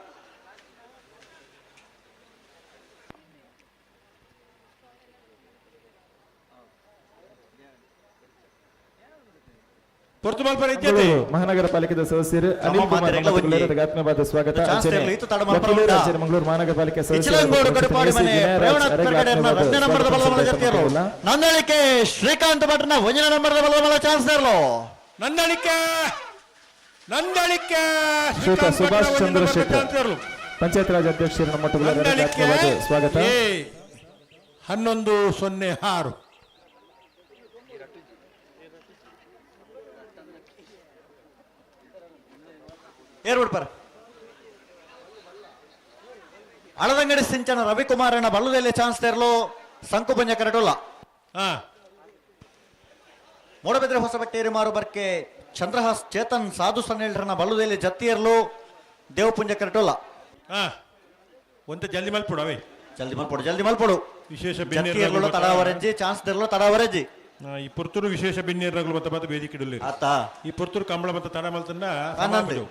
Speaker 18: ಪೊರ್ತು ಮಲ್ಪರ
Speaker 14: ಮಂಗಳೂರು ಮಹಾನಗರ ಪಾಲಿಕೆದ ಸದಸ್ಯರು ಅನಿಲ್ ಕುಮಾರ್
Speaker 9: ಮಾತೆರೆಗ್ಲ ಒಂಜಿ.
Speaker 14: ನಮ್ಮೊಟ್ಟಿಗೆ ಆತ್ಮೀಯವಾದ ಸ್ವಾಗತ.
Speaker 9: ಚಾನ್ಸ್
Speaker 14: ಅಂಚನೆ
Speaker 9: ಇರ್ಲಿ, ಇತ್ತು ತಡ ಮಲ್ಪರ
Speaker 14: ವಕೀಲರು
Speaker 9: ಉಂಟಾ?
Speaker 14: ಅಂಚನೆ ಮಂಗಳೂರು ಮಹಾನಗರ ಪಾಲಿಕೆ ಸದಸ್ಯರು
Speaker 9: ಇಚ್ಲಂಗೋಡು ಕಡುಪಾಡಿ
Speaker 14: ಎಸ್.
Speaker 9: ಮನೆ
Speaker 14: ವಿನಯರಾಜ್
Speaker 9: ಪ್ರೇಮನಾಥ್
Speaker 14: ಅರೆಗ್ಲ
Speaker 9: ಪೆರ್ಗಡೆಯರ್ನ
Speaker 14: ಆತ್ಮೀಯವಾದ
Speaker 9: ರಡ್ಡನೇ ನಂಬರ್ದ
Speaker 14: ಸ್ವಾಗತ
Speaker 9: ಬಲದ ಮಲ
Speaker 14: ಸಲ್ಲಿಸ್ತಾ
Speaker 9: ಜತ್ತಿಯರು.
Speaker 14: ಇದ್ದೇವೆ.
Speaker 9: ನಂದಳಿಕೆ ಶ್ರೀಕಾಂತ್ ಭಟ್ನ ಒಂದನೇ ನಂಬರ್ದ ಬಲದ ಮಲ ಚಾನ್ಸ್ ಇರಲು.
Speaker 18: ನಂದಳಿಕೆ ನಂದಳಿಕೆ
Speaker 14: ಶ್ರೀಯುತ
Speaker 18: ಶ್ರೀಕಾಂತ್
Speaker 14: ಸುಭಾಷ್
Speaker 18: ಭಟ್ನ
Speaker 14: ಚಂದ್ರ
Speaker 18: ಒಂದನೇ ನಂಬರ್ದ
Speaker 14: ಶೆಟ್ಟರ್
Speaker 18: ಚಾನ್ಸ್ ಇರಲು.
Speaker 14: ಪಂಚಾಯತ್ ರಾಜ್ ಅಧ್ಯಕ್ಷರು ನಮ್ಮೊಟ್ಟಿಗೆ
Speaker 18: ನಂದಳಿಕೆ
Speaker 14: ಆತ್ಮೀಯವಾದ ಸ್ವಾಗತ.
Speaker 18: ಎ 11-06.
Speaker 9: ಏರ್ ಬಿಡ್ಪಾರ. ಅಳದಂಗಡಿ ಸಿಂಚನ ರವಿಕುಮಾರನ ಬಲ್ಲದಲ್ಲಿ ಚಾನ್ಸ್ ತೇರಲು ಸಂಕುಪಂಜ ಕರಟುಲ್ಲ. ಮೂಡಬಿದ್ರೆ ಹೊಸಬಟ್ಟೇರಿ ಮಾರು ಬರ್ಕೆ ಚಂದ್ರಹಾಸ್ ಚೇತನ್ ಸಾಧು ಸನ್ನೇಳ್ರನ ಬಲ್ಲದಲ್ಲಿ ಜತ್ತಿಯರ್ಲು ದೇವಪುಂಜ ಕರಟುಲ್ಲ.
Speaker 18: ಒಂತ ಜಲ್ದಿ ಮಲ್ಪಡು ಅವೇ.
Speaker 9: ಜಲ್ದಿ ಮಲ್ಪಡು ಜಲ್ದಿ ಮಲ್ಪಡು.
Speaker 18: ವಿಶೇಷ
Speaker 9: ಜತ್ತಿಯರ್ಲು ತಡಾವರೆಜ್ಜಿ ಚಾನ್ಸ್ ತೆರಲು ತಡಾವರೆಜ್ಜಿ.
Speaker 18: ಈ ಪುರ್ತೂರು ವಿಶೇಷ ಬಿನ್ನೇರ್ಗಳು ಬತ್ತ ಬತ್ತ ವೇದಿಕೆ ಇಡಲಿ.
Speaker 9: ಆತ.
Speaker 18: ಈ ಪುರ್ತೂರು ಕಂಬಳ ಬತ್ತ ತಡ ಮಲ್ತನ್ನ
Speaker 9: ಆನಂದ್.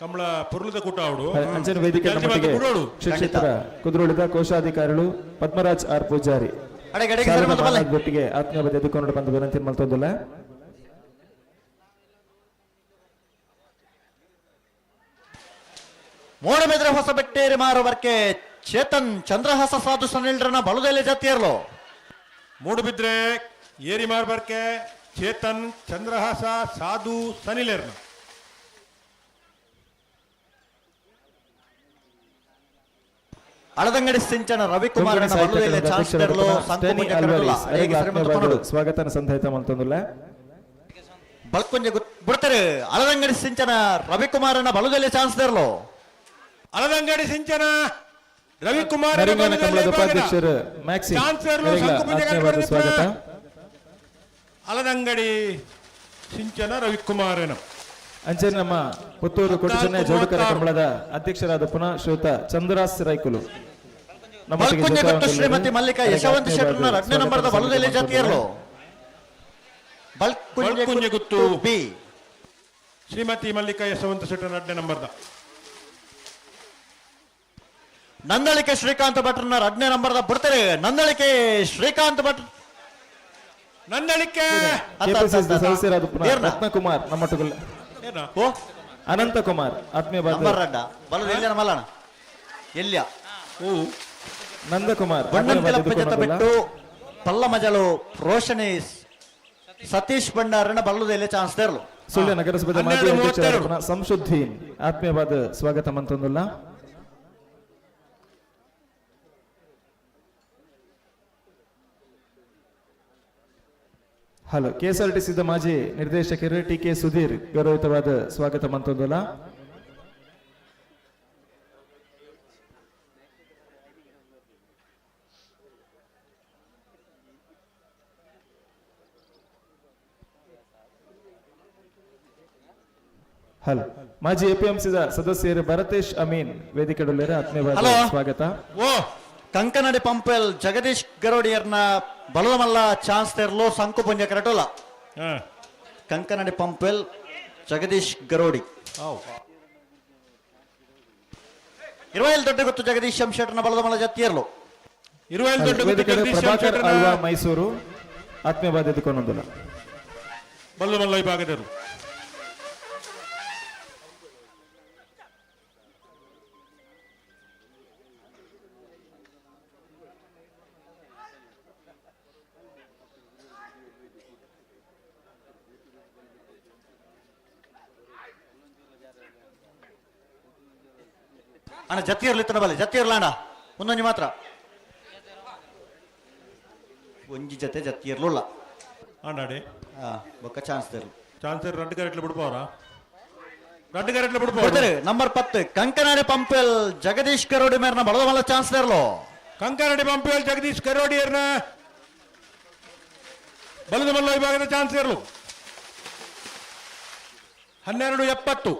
Speaker 18: ಕಂಬಳ ಪೊರ್ಲದ ಕೂಟ ಅವಡು.
Speaker 14: ಅಂಚನೆ ವೇದಿಕೆ
Speaker 18: ಜಲ್ದಿ
Speaker 14: ನಮ್ಮೊಟ್ಟಿಗೆ
Speaker 18: ಮಲ್ತ್ ಬಿಡೋಡು.
Speaker 14: ಶ್ರೀ ಕ್ಷೇತ್ರ ಕುದ್ರೋಳಿದ ಕೋಶಾಧಿಕಾರಿಗಳು ಪದ್ಮರಾಜ್ ಆರ್ ಪೂಜಾರಿ
Speaker 9: ಅಡೆಗೆ, ಅಡೆಗೆ
Speaker 14: ಶಾಲಾ
Speaker 9: ಸರ್ ಮತ್ತೆ ಬಲ್ಲೆ.
Speaker 14: ಒಟ್ಟಿಗೆ ಆತ್ಮೀಯ ಎದುಕೊಂಡು ಬಂದು ವಿನಂತಿ ಮಲ್ತೊಂದುಲ್ಲ.
Speaker 9: ಮೂಡಬಿದ್ರೆ ಹೊಸಬೆಟ್ಟೇರಿ ಮಾರು ಬರ್ಕೆ ಚೇತನ್ ಚಂದ್ರಹಾಸ ಸಾಧು ಸನ್ನಿಲ್ರನ ಬಲುದೆಲೆ ಜಾತಿಯರ್ಲು.
Speaker 18: ಮೂಡುಬಿದ್ರೆ ಏರಿ ಮಾರ್ಬರ್ಕೆ ಚೇತನ್ ಚಂದ್ರಹಾಸ ಸಾಧು ಸನಿಲೇರ್ನ.
Speaker 9: ಅಳದಂಗಡಿ ಸಿಂಚನ ರವಿಕುಮಾರ್
Speaker 14: ಕೊಂಕಣಿ ಸಾಹಿತ್ಯ
Speaker 9: ಬಲುದೆಲೆ
Speaker 14: ಅಕಾಡೆಮಿಯ
Speaker 9: ಚಾನ್ಸ್
Speaker 14: ಅಧ್ಯಕ್ಷರಾದ
Speaker 9: ತೆರಲು
Speaker 14: ಪುನಃ ಸ್ಟೆನಿ
Speaker 9: ಸಂಕುಪುಂಜ ಕರಟುಲ್ಲ.
Speaker 14: ಅಲ್ವಾರಿಸ್
Speaker 9: ಅಡೆಗೆ
Speaker 14: ಅವರಿಗೆ
Speaker 9: ಸರಿ ಮತ್ತೆ
Speaker 14: ಆತ್ಮೀಯವಾದ
Speaker 9: ಪನೋಡು.
Speaker 14: ಸ್ವಾಗತ ಸಂದಾಯಿತ ಮಲ್ತೊಂದುಲ್ಲ.
Speaker 9: ಬಲ್ಕುಂಜ ಬಿಡ್ತಾರೆ ಅಳದಂಗಡಿ ಸಿಂಚನ ರವಿಕುಮಾರನ ಬಲುದೆಲೆ ಚಾನ್ಸ್ ತೆರಲು.
Speaker 18: ಅಳದಂಗಡಿ ಸಿಂಚನ ರವಿಕುಮಾರ್
Speaker 14: ನರಿಂಗನ ಕಮಲದ ಉಪಾಧ್ಯಕ್ಷರು ಮ್ಯಾಕ್ಸಿ
Speaker 18: ಚಾನ್ಸಲರ್
Speaker 14: ಅವರಿಗೆ
Speaker 18: ಸಂಕುಪುಂಜ
Speaker 14: ಆತ್ಮೀಯವಾದ
Speaker 18: ಕರಟುಲ್ಲ.
Speaker 14: ಸ್ವಾಗತ.
Speaker 18: ಅಳದಂಗಡಿ ಸಿಂಚನ ರವಿಕುಮಾರನ.
Speaker 14: ಅಂಚನೆ ನಮ್ಮ ಪುತ್ತೂರು ಕೊಟ್ಟುಚನೆ ಜೋಡುಕರ
Speaker 18: 14:36.
Speaker 14: ಕಮಲದ ಅಧ್ಯಕ್ಷರಾದ ಪುನಃ ಶ್ರೀಯುತ ಚಂದ್ರಾಸ್ ರೈಕುಲು ನಮ್ಮೊಟ್ಟಿಗೆ
Speaker 9: ಬಲ್ಕುಂಜ
Speaker 14: ಜೊತೆ
Speaker 9: ಗುತ್ತು
Speaker 14: ಹೊಂದಿದ್ದಾರೆ.
Speaker 9: ಶ್ರೀಮತಿ ಮಲ್ಲಿಕಾ
Speaker 14: ಅವರಿಗೆ
Speaker 9: ಯಶವಂತ
Speaker 14: ಆತ್ಮೀಯವಾದ
Speaker 9: ಶೆಟ್ಟರ್ನ ರಡ್ಡನೇ
Speaker 14: ಸ್ವಾಗತ
Speaker 9: ನಂಬರ್ದ ಬಲುದೆಲೆ
Speaker 14: ಸಲ್ಲಿಸುತ್ತೇನೆ.
Speaker 9: ಜಾತಿಯರ್ಲು. ಬಲ್ಕುಂಜ
Speaker 18: ಬಲ್ಕುಂಜ
Speaker 9: ಗುತ್ತು
Speaker 18: ಗುತ್ತು
Speaker 9: ಬಿ
Speaker 18: ಶ್ರೀಮತಿ ಮಲ್ಲಿಕಾ ಯಶವಂತ ಶೆಟ್ಟರ್ ರಡ್ಡನೇ ನಂಬರ್ದ.
Speaker 9: ನಂದಳಿಕೆ ಶ್ರೀಕಾಂತ್ ಭಟ್ರನ ರಡ್ಡನೇ ನಂಬರ್ದ ಬಿಡ್ತಾರೆ. ನಂದಳಿಕೆ ಶ್ರೀಕಾಂತ್ ಭಟ್
Speaker 18: ನಂದಳಿಕೆ
Speaker 14: ಕೆಪಿಸಿಸಿ ಸದಸ್ಯರಾದ ಪುನಃ
Speaker 9: ಏರ್ನ?
Speaker 14: ರತ್ನಕುಮಾರ್ ನಮ್ಮೊಟ್ಟಿಗೆ
Speaker 18: ಏನ?
Speaker 9: ಓ
Speaker 14: ಅನಂತಕುಮಾರ್ ಆತ್ಮೀಯವಾದ
Speaker 9: ನಂಬರ್ ರಡ್ಡ ಬಲದ ಎಲ್ಲಿಯ ಮಲ್ಲಣ ಎಲ್ಲಿಯ
Speaker 18: ಓ
Speaker 14: ನಂದಕುಮಾರ್
Speaker 9: ಬಣ್ಣಂತಿಲ
Speaker 14: ಆತ್ಮೀಯವಾದ
Speaker 9: ಪಂಜತ
Speaker 14: ಎದುರ್ಕೊಂಡುಲ್ಲ.
Speaker 9: ಬಿಟ್ಟು ಪಲ್ಲ ಮಜಲು ರೋಶನಿ ಸತೀಶ್ ಭಂಡಾರನ ಬಲ್ಲದೆಲೆ ಚಾನ್ಸ್ ತೆರಲು.
Speaker 14: ಸುಳ್ಯ ನಗರಸಭೆಯ ಮಾಜಿ
Speaker 18: ಹನ್ನೆರಡು
Speaker 14: ಅಧ್ಯಕ್ಷರಾದ
Speaker 18: ಮೂವತ್ತೆರಡು.
Speaker 14: ಪುನಃ ಸಂಶುದ್ದೀನ್ ಆತ್ಮೀಯವಾದ ಸ್ವಾಗತ ಮಂತೊಂದುಲ್ಲ. ಹಲೋ ಕೆಎಸ್ಆರ್ಟಿಸಿದ ಮಾಜಿ ನಿರ್ದೇಶಕರು ಟಿ ಕೆ ಸುಧೀರ್ ಗೌರವಿತವಾದ ಸ್ವಾಗತ ಮಂತೊಂದುಲ್ಲ. ಹಲೋ ಮಾಜಿ ಎಪಿಎಂಸಿ ಸದಸ್ಯರು ಭರತೇಶ್ ಅಮೀನ್ ವೇದಿಕೆಡುಳ್ಳರ ಆತ್ಮೀಯವಾದ
Speaker 9: ಹಲೋ.
Speaker 14: ಸ್ವಾಗತ.
Speaker 18: ಓ
Speaker 9: ಕಂಕನಾಡಿ ಪಂಪೆಲ್ ಜಗದೀಶ್ ಗರೋಡಿಯರ್ನ ಬಲದಮಲ್ಲ ಚಾನ್ಸ್ ತೆರಲು ಸಂಕುಪುಂಜ ಕರಟೋಲ. ಕಂಕನಾಡಿ ಪಂಪೆಲ್ ಜಗದೀಶ್ ಗರೋಡಿ. ಇರುವೈಲ್ ದೊಡ್ಡ ಗೊತ್ತು ಜಗದೀಶ್ ಎಂ ಶೆಟ್ಟರ್ನ ಬಲದಮಲ್ಲ ಜತ್ತಿಯರ್ಲು.
Speaker 18: ಇರುವೈಲ್ ದೊಡ್ಡ ಗೊತ್ತು
Speaker 14: ವೇದಿಕೆಡೆ
Speaker 18: ಜಗದೀಶ್ ಎಂ
Speaker 14: ಪ್ರಭಾಕರ್
Speaker 18: ಶೆಟ್ಟರ್ನ
Speaker 14: ಅಲ್ವಾ ಮೈಸೂರು ಆತ್ಮೀಯವಾದ ಎದುಕೊಂಡೊಂದುಲ್ಲ.
Speaker 18: ಬಲ್ಲಮಲ್ಲ ವಿಭಾಗದರು.
Speaker 9: ಅಣ್ಣ ಜತ್ತಿಯರ್ಲು ಇತ್ತನ ಬಲೆ ಜತ್ತಿಯರ್ಲ ಅಣ್ಣ ಒಂದೊಂಜಿ ಮಾತ್ರ ಒಂಜಿ ಜೊತೆ ಜತ್ತಿಯರ್ಲುಲ್ಲ.
Speaker 18: ಆಂಡಾಡೆ
Speaker 9: ಹಾ ಬೊಕ್ಕ ಚಾನ್ಸ್ ತೆರಲು.
Speaker 18: ಚಾನ್ಸ್ ರಡ್ಡು ಕರೆಟ್ಲು ಬಿಡ್ಪವರಾ? ರಡ್ಡು ಕರೆಟ್ಲ ಬಿಡ್ಬೋದು.
Speaker 9: ನಂಬರ್ 10 ಕಂಕನಾಡಿ ಪಂಪೆಲ್ ಜಗದೀಶ್ ಕರೋಡಿ ಮೇರ್ನ ಬಳದ ಮಲ್ಲ ಚಾನ್ಸ್ ಇರಲು.
Speaker 18: ಕಂಕನಾಡಿ ಪಂಪೆಲ್ ಜಗದೀಶ್ ಕರೋಡಿಯರ್ನ ಬಲದ ಮಲ್ಲ ವಿಭಾಗದ ಚಾನ್ಸ್ ಇರಲು. 12:70.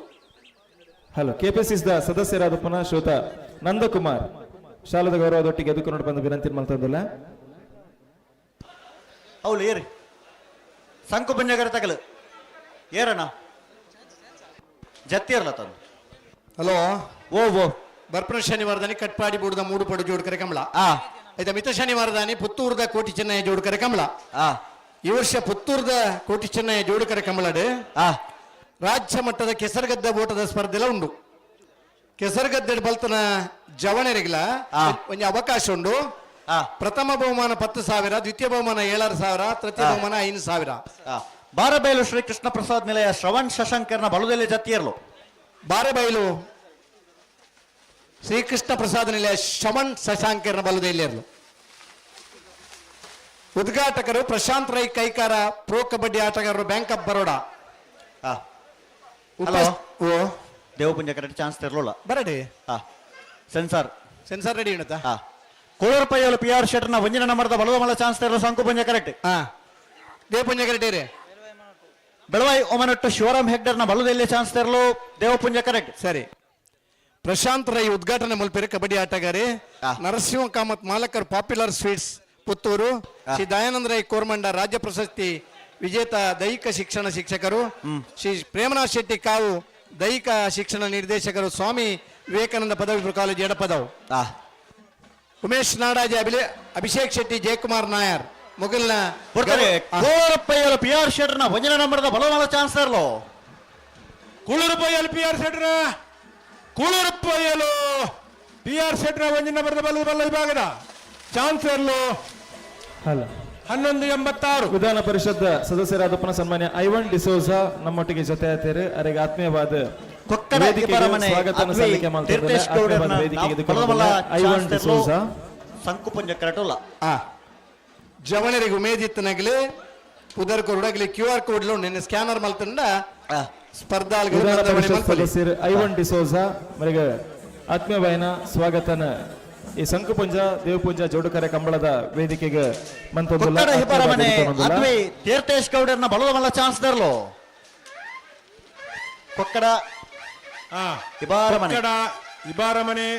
Speaker 3: ಹಲೋ, ಕೆಪಿಸಿಸಿದ ಸದಸ್ಯರಾದ ಪುನಃ ಶ್ರೋತ ನಂದಕುಮಾರ್ ಶಾಲದ ಗೌರವದೊಟ್ಟಿಗೆ ಎದುಕು ನೋಡಿ ಬಂದು ವಿನಂತಿ ಮಾಡ್ತಂದಿಲ್ಲ.
Speaker 9: ಹೌದು ಏರಿ ಸಂಕು ಪಂಜಗರ ತಗಲು ಏರಣ್ಣ ಜತ್ತಿರಲ್ಲ ತಂದು.
Speaker 1: ಹಲೋ
Speaker 9: ಓ ಓ
Speaker 1: ಬರ್ಪಣ ಶನಿವಾರದಾನಿ ಕಟ್ಪಾಡಿ ಬೂಡದ ಮೂಡು ಪಡು ಜೋಡ್ಕರೆ ಕಮಲ. ಆಯ್ತಾ, ಮಿತ ಶನಿವಾರದಾನಿ ಪುತ್ತೂರ್ದ ಕೋಟಿ ಚೆನ್ನಯ್ಯ ಜೋಡ್ಕರೆ ಕಮಲ. ಈ ವರ್ಷ ಪುತ್ತೂರ್ದ ಕೋಟಿ ಚೆನ್ನಯ್ಯ ಜೋಡುಕರೆ ಕಮಲಡು ರಾಜ್ಯ ಮಟ್ಟದ ಕೆಸರುಗದ್ದೆ ಓಟದ ಸ್ಪರ್ಧೆಲ ಉಂಡು. ಕೆಸರುಗದ್ದೆ ಬಲ್ತನ ಜವಣರಿಗಿಲ ಒಂಜಿ ಅವಕಾಶ ಉಂಡು. ಪ್ರಥಮ ಬಹುಮಾನ 10,000, ದ್ವಿತೀಯ ಬಹುಮಾನ 7,500, ತೃತೀಯ ಬಹುಮಾನ 5,000.
Speaker 9: ಬಾರಬೈಲು ಶ್ರೀ ಕೃಷ್ಣ ಪ್ರಸಾದ್ ನಿಲಯ ಶ್ರವಣ್ ಶಶಂಕರ್ನ ಬಲದಲ್ಲಿ ಜತ್ತಿಯರ್ಲು.
Speaker 1: ಬಾರಬೈಲು ಶ್ರೀಕೃಷ್ಣ ಪ್ರಸಾದ್ ನಿಲಯ ಶ್ರವಣ್ ಶಶಾಂಕರ್ನ ಬಲದಲ್ಲಿರಲು. ಉದ್ಘಾಟಕರು ಪ್ರಶಾಂತ್ ರೈ ಕೈಕಾರ, ಪ್ರೋ ಕಬಡ್ಡಿ ಆಟಗಾರರು, ಬ್ಯಾಂಕ್ ಆಫ್ ಬರೋಡಾ.
Speaker 9: ಹಲೋ ದೇವಪುಂಜ ಕರೆಕ್ಟ್ ಚಾನ್ಸ್ ತರಲಿಲ್ಲ.
Speaker 1: ಬರಡಿ.
Speaker 9: ಸೆನ್ಸಾರ್
Speaker 1: ಸೆನ್ಸಾರ್ ರೆಡಿ ಉಂಟಾ?
Speaker 9: ಕೋಳೂರು ಪಿ ಆರ್ ಶೆಟ್ಟರ್ನ ಒಂಜಿನ ನಂಬರ್ದ ಬಲದ ಮಲ್ಲ ಚಾನ್ಸ್ ತರಲು ಸಂಕುಪುಂಜ ಕರೆಕ್ಟ್.
Speaker 1: ದೇವಪುಂಜ ಕರೆಕ್ಟ್ ಇರಿ.
Speaker 9: ಬೆಳವಾಯಿ ಒಮನಟ್ಟು ಶಿವರಾಮ್ ಹೆಗ್ಡರ್ನ ಬಲದಲ್ಲಿ ಚಾನ್ಸ್ ತರಲು ದೇವಪುಂಜ ಕರೆಕ್ಟ್.
Speaker 1: ಸರಿ, ಪ್ರಶಾಂತ್ ರೈ ಉದ್ಘಾಟನೆ ಮಲ್ಪೇರು ಕಬಡ್ಡಿ ಆಟಗಾರಿ. ನರಸಿಂಹ ಕಾಮತ್ ಮಾಲಕರ್ ಪಾಪ್ಯುಲರ್ ಸ್ವೀಟ್ಸ್ ಪುತ್ತೂರು. ಶ್ರೀ ದಯಾನಂದ ರೈ ಕೋರ್ಮಂಡ ರಾಜ್ಯ ಪ್ರಶಸ್ತಿ ವಿಜೇತ ದೈಹಿಕ ಶಿಕ್ಷಣ ಶಿಕ್ಷಕರು. ಶ್ರೀ ಪ್ರೇಮನಾಥ್ ಶೆಟ್ಟಿ ಕಾವು ದೈಹಿಕ ಶಿಕ್ಷಣ ನಿರ್ದೇಶಕರು, ಸ್ವಾಮಿ ವಿವೇಕಾನಂದ ಪದವಿ college Edapadavu. Umesh ನಾಡಾಜಿ, Abhishek Shetty, Jayakumar Nair ಮೊಗಲ್ನ
Speaker 9: P R ಶೆಟ್ಟರ್ನ ಒಂಜಿನ ನಂಬರ್ದ ಬಲದ ಚಾನ್ಸ್ ತರಲು.
Speaker 18: ಕೂಳೂರುಪೈಯಲು ಪಿ ಆರ್ ಶೆಟ್ಟರ್, ಕೂಳೂರುಪೈಯಲು ಪಿ ಆರ್ ಶೆಟ್ಟರ್ ಒಂಜಿನ ನಂಬರ್ದ ಬಲದ ಬಲ್ಲ ವಿಭಾಗದ ಚಾನ್ಸ್ ಇರಲು.
Speaker 3: ಹಲೋ
Speaker 18: 11:86.
Speaker 3: ವಿಧಾನ ಪರಿಷತ್ ಸದಸ್ಯರಾದ ಪುನಃ ಸನ್ಮಾನ್ಯ ಐವನ್ ಡಿಸೋಜಾ ನಮ್ಮೊಟ್ಟಿಗೆ ಜೊತೆ ಆಯ್ತಾರೆ. ಅವರಿಗೆ ಆತ್ಮೀಯವಾದ
Speaker 9: ಸಂಕುಪುಂಜ ಕರೆಕ್ಟ್.
Speaker 1: ಜವಣರಿಗೆ ಉಮೇದಿತ್ತನಗಲಿ ಪುದರ್ ಕೊರಡಗಲಿ ಕ್ಯೂ ಆರ್ ಕೋಡ್ ನಿನ್ನೆ ಸ್ಕ್ಯಾನರ್ ಮಲ್ತಂಡ ಸ್ಪರ್ಧಾಳುಗಳು
Speaker 3: ವಿಧಾನ ಪರಿಷತ್ ಸದಸ್ಯರು ಐವನ್ ಡಿಸೋಜಾ ಅವರಿಗೆ ಆತ್ಮೀಯವಾಯನ ಸ್ವಾಗತನ ಈ ಸಂಕುಪುಂಜ ದೇವಪುಂಜ ಜೋಡುಕರೆ ಕಂಬಳದ ವೇದಿಕೆಗೆ
Speaker 9: ತೀರ್ಥೇಶ್ ಗೌಡರ್ನ ಬಲದ ಮಲ್ಲ ಚಾನ್ಸ್ ತರಲು. ಕೊಕ್ಕಡ ಇಬಾರಮನೆ,
Speaker 18: ಇಬಾರಮನೆ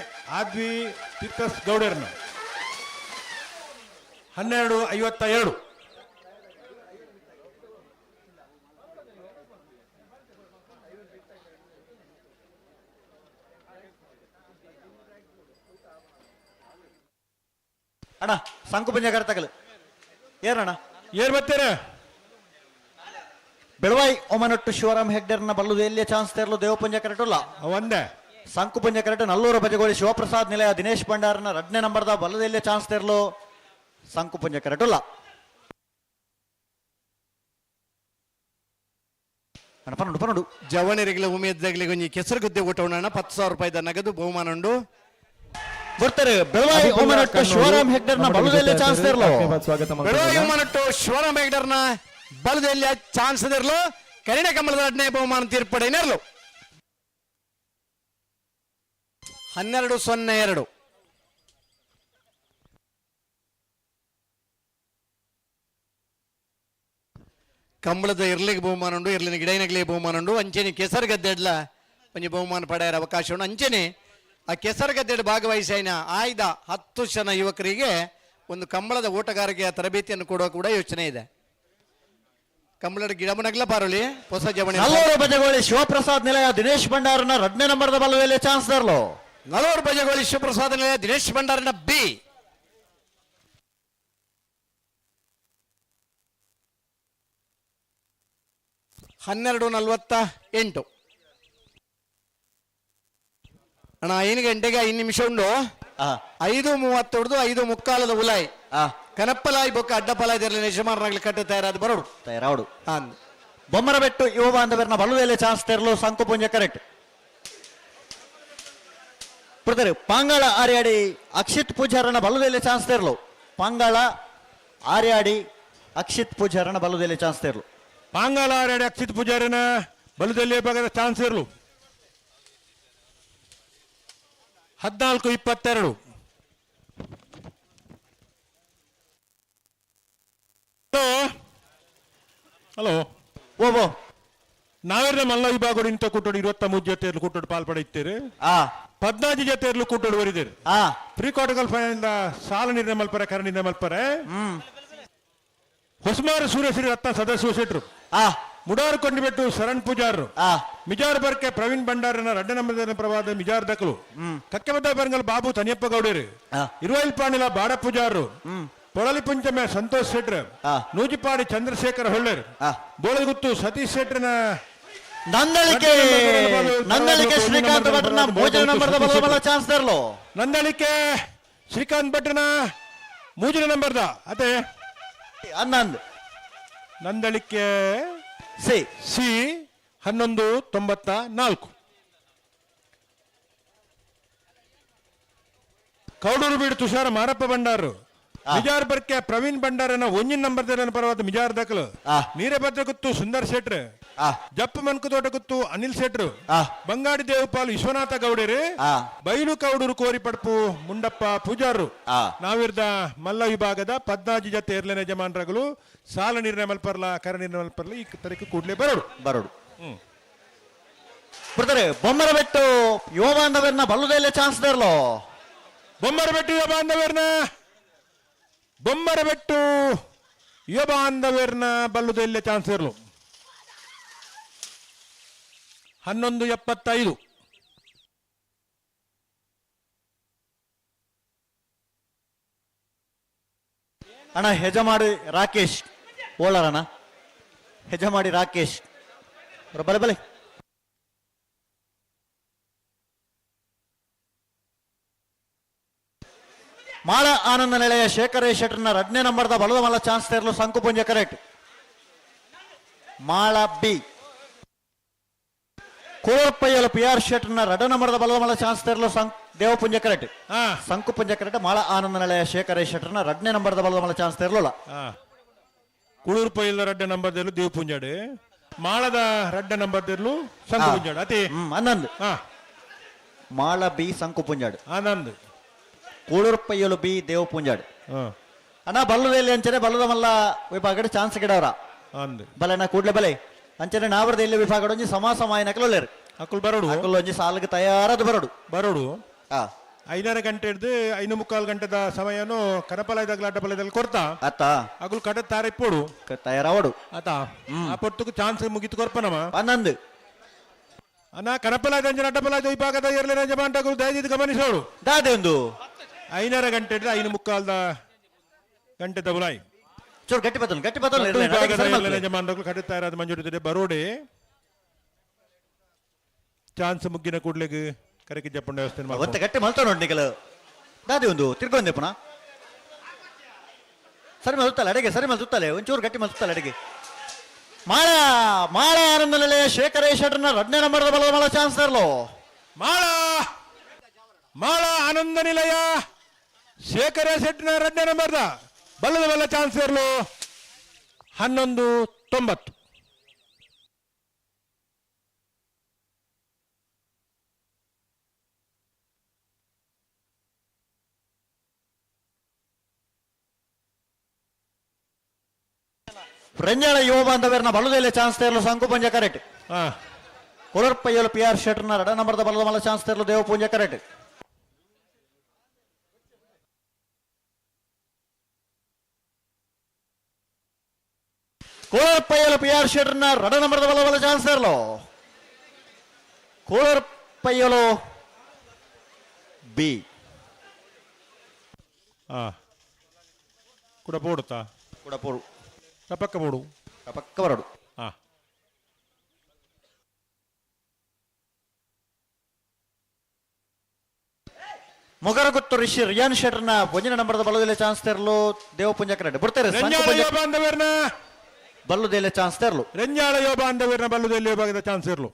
Speaker 18: ಆದ್ವಿ ತೀರ್ಥಸ್ ಗೌಡರ್ನ 12:52.
Speaker 9: ಅಣ್ಣ ಸಂಕುಪುಂಜ ಕರ್ತಗಲು ಏನಣ್ಣ
Speaker 18: ಏನ್ ಬರ್ತೀರ?
Speaker 9: ಬೆಳವಾಯಿ ಒಮನೊಟ್ಟು ಶಿವರಾಮ್ ಹೆಗ್ಡರ್ನ ಬಲ್ಲುದು ಎಲ್ಲಿಯ ಚಾನ್ಸ್ ತರಲು ದೇವಪುಂಜ ಕರೆಕ್ಟ್.
Speaker 18: ಒಂದೇ
Speaker 9: ಸಂಕುಪುಂಜ ಕರೆಕ್ಟ್. ನಲ್ಲೂರು ಬಜಗೋಳಿ ಶಿವಪ್ರಸಾದ್ ನಿಲಯ ದಿನೇಶ್ ಭಂಡಾರನ 2ನೇ ನಂಬರ್ದ ಬಲ್ಲದೆಲ್ಲಿಯ ಚಾನ್ಸ್ ತರಲು ಸಂಕುಪುಂಜ ಕರೆಕ್ಟ್. ಪನ್ನೊಂಡು ಪನ್ನೊಂಡು
Speaker 1: ಜವಣರಿಗಳ ಉಮೇದಗಲಿ ಒಂಜಿ ಕೆಸರುಗದ್ದೆ ಊಟವನ್ನ 10,000 ರೂಪಾಯಿದ ನಗದು ಬಹುಮಾನ ಉಂಡು.
Speaker 9: ಬರ್ತಾರೆ ಬೆಳವಾಯಿ ಒಮನೊಟ್ಟು ಶಿವರಾಮ್ ಹೆಗ್ಡರ್ನ ಬಲ್ಲದೆಲ್ಲಿಯ ಚಾನ್ಸ್ ತರಲು.
Speaker 1: ಬೆಳವಾಯಿ ಒಮನೊಟ್ಟು ಶಿವರಾಮ್ ಹೆಗ್ಡರ್ನ ಬಲದಲ್ಲಿ ಚಾನ್ಸ್ ಇರಲು. ಕರಿಣ ಕಮಲದ 2ನೇ ಬಹುಮಾನ ತೀರ್ಪಡೆಯೇರಲು. 12:02. ಕಂಬಳದ ಇರ್ಲಿಗೆ ಬಹುಮಾನ ಉಂಡು, ಇರ್ಲಿನ ಗಿಡೈನಗಲಿ ಬಹುಮಾನ ಉಂಡು. ಅಂಚೆನೆ ಕೆಸರುಗದ್ದೆಡ್ಲ ಒಂಜಿ ಬಹುಮಾನ ಪಡೆಯರ ಅವಕಾಶ ಉಂಡು. ಅಂಚೆನೆ ಆ ಕೆಸರುಗದ್ದೆಡ್ ಭಾಗವಹಿಸಿನ ಆಯ್ದ 10 ಜನ ಯುವಕರಿಗೆ ಒಂದು ಕಂಬಳದ ಓಟಗಾರಿಕೆಯ ತರಬೇತಿಯನ್ನು ಕೊಡುವ ಕೂಡ ಯೋಚನೆ ಇದೆ. ಕಂಬಳದ ಗಿಡಮನಗ್ಲ ಬಾರಲಿ ಹೊಸ ಜವಣಿ.
Speaker 9: ನಲ್ಲೂರು ಬಜಗೋಳಿ ಶಿವಪ್ರಸಾದ್ ನಿಲಯ ದಿನೇಶ್ ಭಂಡಾರನ 2ನೇ ನಂಬರ್ದ ಬಲದಲ್ಲಿ ಚಾನ್ಸ್ ತರಲು.
Speaker 1: ನಲ್ಲೂರು ಬಜಗೋಳಿ ಶಿವಪ್ರಸಾದ್ ನಿಲಯ ದಿನೇಶ್ ಭಂಡಾರನ ಬಿ. 12:48. ಅಣ್ಣ 5 ಗಂಟೆಗೆ 5 ನಿಮಿಷ ಉಂಡು. 5:30 ಹೊಡೆದು 5:45 ಉಲಾಯ್ ಕನಪ್ಪಲಾಯ್ ಬೊಕ್ಕ ಅಡ್ಡಪಲಾಯ್ ಯಜಮಾನರಾಗ್ಲಿ ಕಟ್ಟ ತಯಾರಾದ ಬರೋಡು
Speaker 9: ತಯಾರಾವಡು. ಬೊಮ್ಮರಬೆಟ್ಟು ಯುವ ಬಾಂಧವರನ್ನ ಬಲುವೇಲೆ ಚಾನ್ಸ್ ತೆರಲು ಸಂಕುಪುಂಜ ಕರೆಕ್ಟ್. ಪುಡ್ತಾರೆ ಪಾಂಗಾಳ ಆರ್ಯಾಡಿ ಅಕ್ಷಿತ್ ಪೂಜಾರನ ಬಲುದೇಲೆ ಚಾನ್ಸ್ ತೆರಲು. ಪಾಂಗಾಳ ಆರ್ಯಾಡಿ ಅಕ್ಷಿತ್ ಪೂಜಾರನ ಬಲುದೇಲೆ ಚಾನ್ಸ್ ತೆರಲು.
Speaker 18: ಪಾಂಗಾಳ ಆರ್ಯಾಡಿ ಅಕ್ಷಿತ್ ಪೂಜಾರನ ಬಲುದೆಲೆ ಭಾಗದ ಚಾನ್ಸ್ ಇರಲು. 14-22. ಹಲೋ
Speaker 9: ಓ
Speaker 18: ನಾವೆಲ್ಲ ಮಲ್ಲ ವಿಭಾಗ ಇಂತ ಕೂಟೋಡು 23 ಜೊತೆಯಲ್ಲೂ ಕೂಟೋಡು ಪಾಲ್ಪಡೆಯುತ್ತೀರಿ. 14 ಜೊತೆಯಲ್ಲೂ ಕೂಟೋಡು ಬರಿದಿರಿ. ಪ್ರೀ ಕ್ವಾರ್ಟರ್ ಫೈನಲ್ ಸಾಲ ನಿರ್ಣಯ ಮಲ್ಪರೆ ಕರ ನಿರ್ಣಯ ಮಲ್ಪರೆ. ಹೊಸಮಾರು ಸೂರ್ಯಶ್ರೀ ರತ್ನ ಸದಸ್ಯ ಶೆಟ್ರು, ಮುಡಾರು ಕೊಂಡಿಬೆಟ್ಟು ಶರಣ್ ಪೂಜಾರರು, ಮಿಜಾರ್ ಬರ್ಕೆ ಪ್ರವೀಣ್ ಭಂಡಾರನ ರಡ್ಡ ನಂಬರ್ ಪ್ರವಾದ ಮಿಜಾರ್ ದಕಲು, ಕಕ್ಕೆಬದ್ದ ಬರಂಗಲ್ ಬಾಬು ತನಿಯಪ್ಪ ಗೌಡರು, ಇರುವೈಲ್ ಪಾಣಿಲ ಬಾಡ ಪೂಜಾರರು, ಪೊಳಲಿ ಪಂಚಮೆ ಸಂತೋಷ್ ಶೆಟ್ರ್, ನೂಜಿಪಾಡಿ ಚಂದ್ರಶೇಖರ್ ಹೊಳ್ಳರ್, ಬೋಳಗುತ್ತು ಸತೀಶ್ ಶೆಟ್ರನ
Speaker 9: ನಂದಳಿಕೆ ನಂದಳಿಕೆ ಶ್ರೀಕಾಂತ್ ಭಟ್ರನ ಮೂಜನ ನಂಬರ್ದ ಬಲ ಬಲ ಚಾನ್ಸ್ ತರಲು.
Speaker 18: ನಂದಳಿಕೆ ಶ್ರೀಕಾಂತ್ ಭಟ್ರನ ಮೂಜನ ನಂಬರ್ದ ಅದೇ
Speaker 9: ಹನ್ನೊಂದು.
Speaker 18: Nandalike
Speaker 9: C
Speaker 18: C 11.94. ಕೌಡೂರು ಬೀಡು ತುಷಾರ ಮಾರಪ್ಪ ಭಂಡಾರು, ಮಿಜಾರ್ ಬರ್ಕೆ ಪ್ರವೀಣ್ ಭಂಡಾರನ ಒಂಜಿನ ನಂಬರ್ ಪರವಾದ ಮಿಜಾರ್ ದಕಲು, ನೀರಭದ್ರ ಗುತ್ತು ಸುಂದರ್ ಶೆಟ್ರ್, ಜಪ್ಪ ಮನ್ಕುತೋಟ ಗುತ್ತು ಅನಿಲ್ ಶೆಟ್ರು, ಬಂಗಾಡಿ ದೇವಪಾಲ್ ವಿಶ್ವನಾಥ ಗೌಡರು, ಬೈಲು ಕೌಡೂರು ಕೋರಿ ಪಡ್ಪು ಮುಂಡಪ್ಪ ಪೂಜಾರು. ನಾವಿರ್ದ ಮಲ್ಲ ವಿಭಾಗದ 14 ಜತೆ ಏರ್ಲೆನ ಯಜಮಾನರುಗಳು ಸಾಲ ನಿರ್ಣಯ ಮಲ್ಪರ್ಲ ಕರ ನಿರ್ಣಯ ಮಲ್ಪರ್ಲ ಈ ತರೀಕು ಕೂಡಲೇ ಬರೋಡು
Speaker 9: ಬರೋಡು. ಬರ್ತಾರೆ. ಬೊಮ್ಮರ ಬೆಟ್ಟು ಯುವ ಬಾಂಧವರನ್ನ ಬಲ್ಲುದಲ್ಲೇ ಚಾನ್ಸ್ ತರಲು.
Speaker 18: ಬೊಮ್ಮರ ಬೆಟ್ಟು ಯುವ ಬಾಂಧವರನ್ನ ಬೊಮ್ಮರ ಬೆಟ್ಟು ಯುವ ಬಾಂಧವರನ್ನ ಬಲ್ಲುದಲ್ಲೇ ಚಾನ್ಸ್ ಇರಲು. 11.75.
Speaker 9: ಅಣ್ಣ ಹೆಜಮಾಡಿ ರಾಕೇಶ್ ಓಳರಣ್ಣ, ಹೆಜಮಾಡಿ ರಾಕೇಶ್ ಬಲೆ ಬಲೆ. ಮಾಳ ಆನಂದ ನಿಲಯ ಶೇಖರ ಶೆಟ್ಟರ್ನ ರಡ್ನೇ ನಂಬರ್ದ ಬಲದ ಮಲ್ಲ ಚಾನ್ಸ್ ತೇರಲು ಸಂಕುಪುಂಜ ಕರೆಕ್ಟ್. ಮಾಳ ಬಿ ಕೋರ್ಪಯ್ಯಲ ಪಿ ಆರ್ ಶೆಟ್ಟರ್ನ ರಡ ನಂಬರ್ದ ಬಲದ ಮಲ್ಲ ಚಾನ್ಸ್ ತೇರಲು ದೇವಪುಂಜ ಕರೆಕ್ಟ್. ಸಂಕುಪುಂಜ ಕರೆಕ್ಟ್. ಮಾಳ ಆನಂದ ನಿಲಯ ಶೇಖರ ಶೆಟ್ಟರ್ನ ರಡ್ನೇ ನಂಬರ್ದ ಬಲದ ಮಲ್ಲ ಚಾನ್ಸ್ ತೇರಲಲ್ಲ.
Speaker 18: ಕುಳೂರು ಪೈಲ ರಡ್ಡ ನಂಬರ್ ದೇರ್ಲು ದೇವಪುಂಜಾಡು, ಮಾಳದ ರಡ್ಡ ನಂಬರ್ ದೇರ್ಲು ಸಂಕುಪುಂಜಾಡು. ಅತಿ
Speaker 9: 11. ಮಾಳ ಬಿ ಸಂಕುಪುಂಜಾಡು,
Speaker 18: ಆನಂದ್.
Speaker 9: ಕೂಳೂರ್ಪಯ್ಯಲು ಬಿ ದೇವಪುಂಜಾಡು. ಅಣ್ಣ ಬಲ್ಲದಲ್ಲಿ ಅಂಚನೆ ಬಲ್ಲದ ಮಲ್ಲ ವಿಭಾಗಡೆ ಚಾನ್ಸ್ ಗಿಡವರ ಬಲೆ ಕೂಡ್ಲೆ ಬಲೆ ಅಂಚನೆ ನಾವರದ ಇಲ್ಲಿ ವಿಭಾಗಡ ಒಂಜಿ ಸಮ ಸಮಾಯನ ಅಕಲೊಲ್ಲೇರು
Speaker 18: ಅಕುಲ್ ಬರೋಡು
Speaker 9: ಅಕುಲ್ ಒಂಜಿ ಸಾಲಿಗೆ ತಯಾರದು ಬರೋಡು
Speaker 18: ಬರೋಡು. 5.5 ಗಂಟೆ ಹಿಡ್ದು 5.75 ಗಂಟೆದ ಸಮಯನು ಕನಪಲೈದಾಗ ಅಡ್ಡಪಲೈದಲ್ಲಿ ಕೊಡ್ತಾ
Speaker 9: ಅತ್ತ
Speaker 18: ಅಕುಲ್ ಕಡ ತಾರಿಪ್ಪೋಡು
Speaker 9: ತಯಾರಾವಡು
Speaker 18: ಆತ. ಆ ಪೊಟ್ಟುಕು ಚಾನ್ಸ್ ಮುಗಿತು ಕೊರ್ಪನಮ
Speaker 9: 11.
Speaker 18: ಅಣ್ಣ ಕನಪಲಾಯ್ದ ಅಂಚನೆ ಅಡ್ಡಪಲಾಯ್ದ ವಿಭಾಗದ ಎರಡನೇ ಯಜಮಾನರು ದಯವಿಟ್ಟು ಗಮನಿಸೋಡು.
Speaker 9: ದಾದೆ ಒಂದು
Speaker 18: 5.5 ಗಂಟೆ ಹಿಡಿದು 5.75 ಗಂಟೆ ದಬುಲಾಯಿ
Speaker 9: ಚೂರು ಗಟ್ಟಿ ಬದಲು ಗಟ್ಟಿ ಬದಲು
Speaker 18: ಯಜಮಾನರು ಕಡುತ್ತಾ ಮಂಜೂರು ಬರೋಡೆ ಚಾನ್ಸ್ ಮುಗ್ಗಿನ ಕೂಡ್ಲೆಗೆ ಕರೆಗೆ ಜಪ್ಪಂಡ ವ್ಯವಸ್ಥೆ
Speaker 9: ಒತ್ತೆ ಗಟ್ಟಿ ಮಲ್ತ ನೋಡಿ ನಿಗಲು ದಾದಿ ಒಂದು ತಿರ್ಗೊಂದೆ ಪುನಃ ಸರಿ ಮಲ್ತಲ್ಲ ಅಡಿಗೆ ಸರಿ ಮಲ್ತುತ್ತಲೆ ಒಂಚೂರು ಗಟ್ಟಿ ಮಲ್ತುತ್ತಲ್ಲ ಅಡಿಗೆ. ಮಾಳ ಮಾಳ ಆನಂದಲೇ ಶೇಖರೇಶ್ವರನ ರಡ್ನೇ ನಂಬರ್ದ ಬಲ ಮಳ ಚಾನ್ಸ್ ತರಲು.
Speaker 18: ಮಾಳ ಮಾಳ ಆನಂದ ನಿಲಯ ಶೇಖರ ಶೆಟ್ಟಿನ ರಡ್ನೇ ನಂಬರ್ದ ಬಲ್ಲದ ಬಲ್ಲ ಚಾನ್ಸ್ ಇರಲು 11.90.
Speaker 9: ರಂಜಾಳ ಯುವ ಬಾಂಧವ್ಯರನ್ನ ಬಲ್ಲದಲ್ಲೇ ಚಾನ್ಸ್ ತೇರಲು ಸಂಕುಪಂಜ ಕರೆಕ್ಟ್. ಕೊಳರ್ಪಯ್ಯಲು ಪಿ ಆರ್ ಶೆಟ್ಟರ್ನ ರಡ ನಂಬರ್ದ ಬಲ್ಲದ ಮಲ್ಲ ಚಾನ್ಸ್ ತೇರಲು ದೇವಪೂಂಜ ಕರೆಕ್ಟ್. ಕೋಳರ್ಪಯ್ಯಲು ಪಿ ಆರ್ ಶೆಟ್ಟರ್ನ ರಡ ನಂಬರ್ದ ಬಲ್ಲ ಬಲ್ಲ ಚಾನ್ಸ್ ತೇರಲು. ಕೋಳರ್ಪಯ್ಯಲು ಬಿ
Speaker 18: ಕೂಡ ಪೋಡುತ್ತಾ
Speaker 9: ಕೂಡ ಪೋಡು
Speaker 18: ಪಕ್ಕ ಬೋಡು
Speaker 9: ಪಕ್ಕ ಬರೋಡು. ಮೊಗರಗುತ್ತು ರಿಷಿ ರಿಯಾನ್ ಶೆಟ್ಟರ್ನ ಒಂದಿನ ನಂಬರ್ದ ಬಲ್ಲದಲ್ಲೇ ಚಾನ್ಸ್ ತೇರಲು ದೇವಪುಂಜ ಕರೆಕ್ಟ್. ಬಿಡ್ತಾರೆ ಬಲ್ಲುದಲ್ಲೇ ಚಾನ್ಸ್ ತೇರಲು.
Speaker 18: ರೆಂಜಾಳ ಯೋಬ ಬಾಂಧವ್ಯರ್ನ ಬಲ್ಲುದೆಲ್ಲಿ ವಿಭಾಗದ ಚಾನ್ಸ್ ಇರಲು.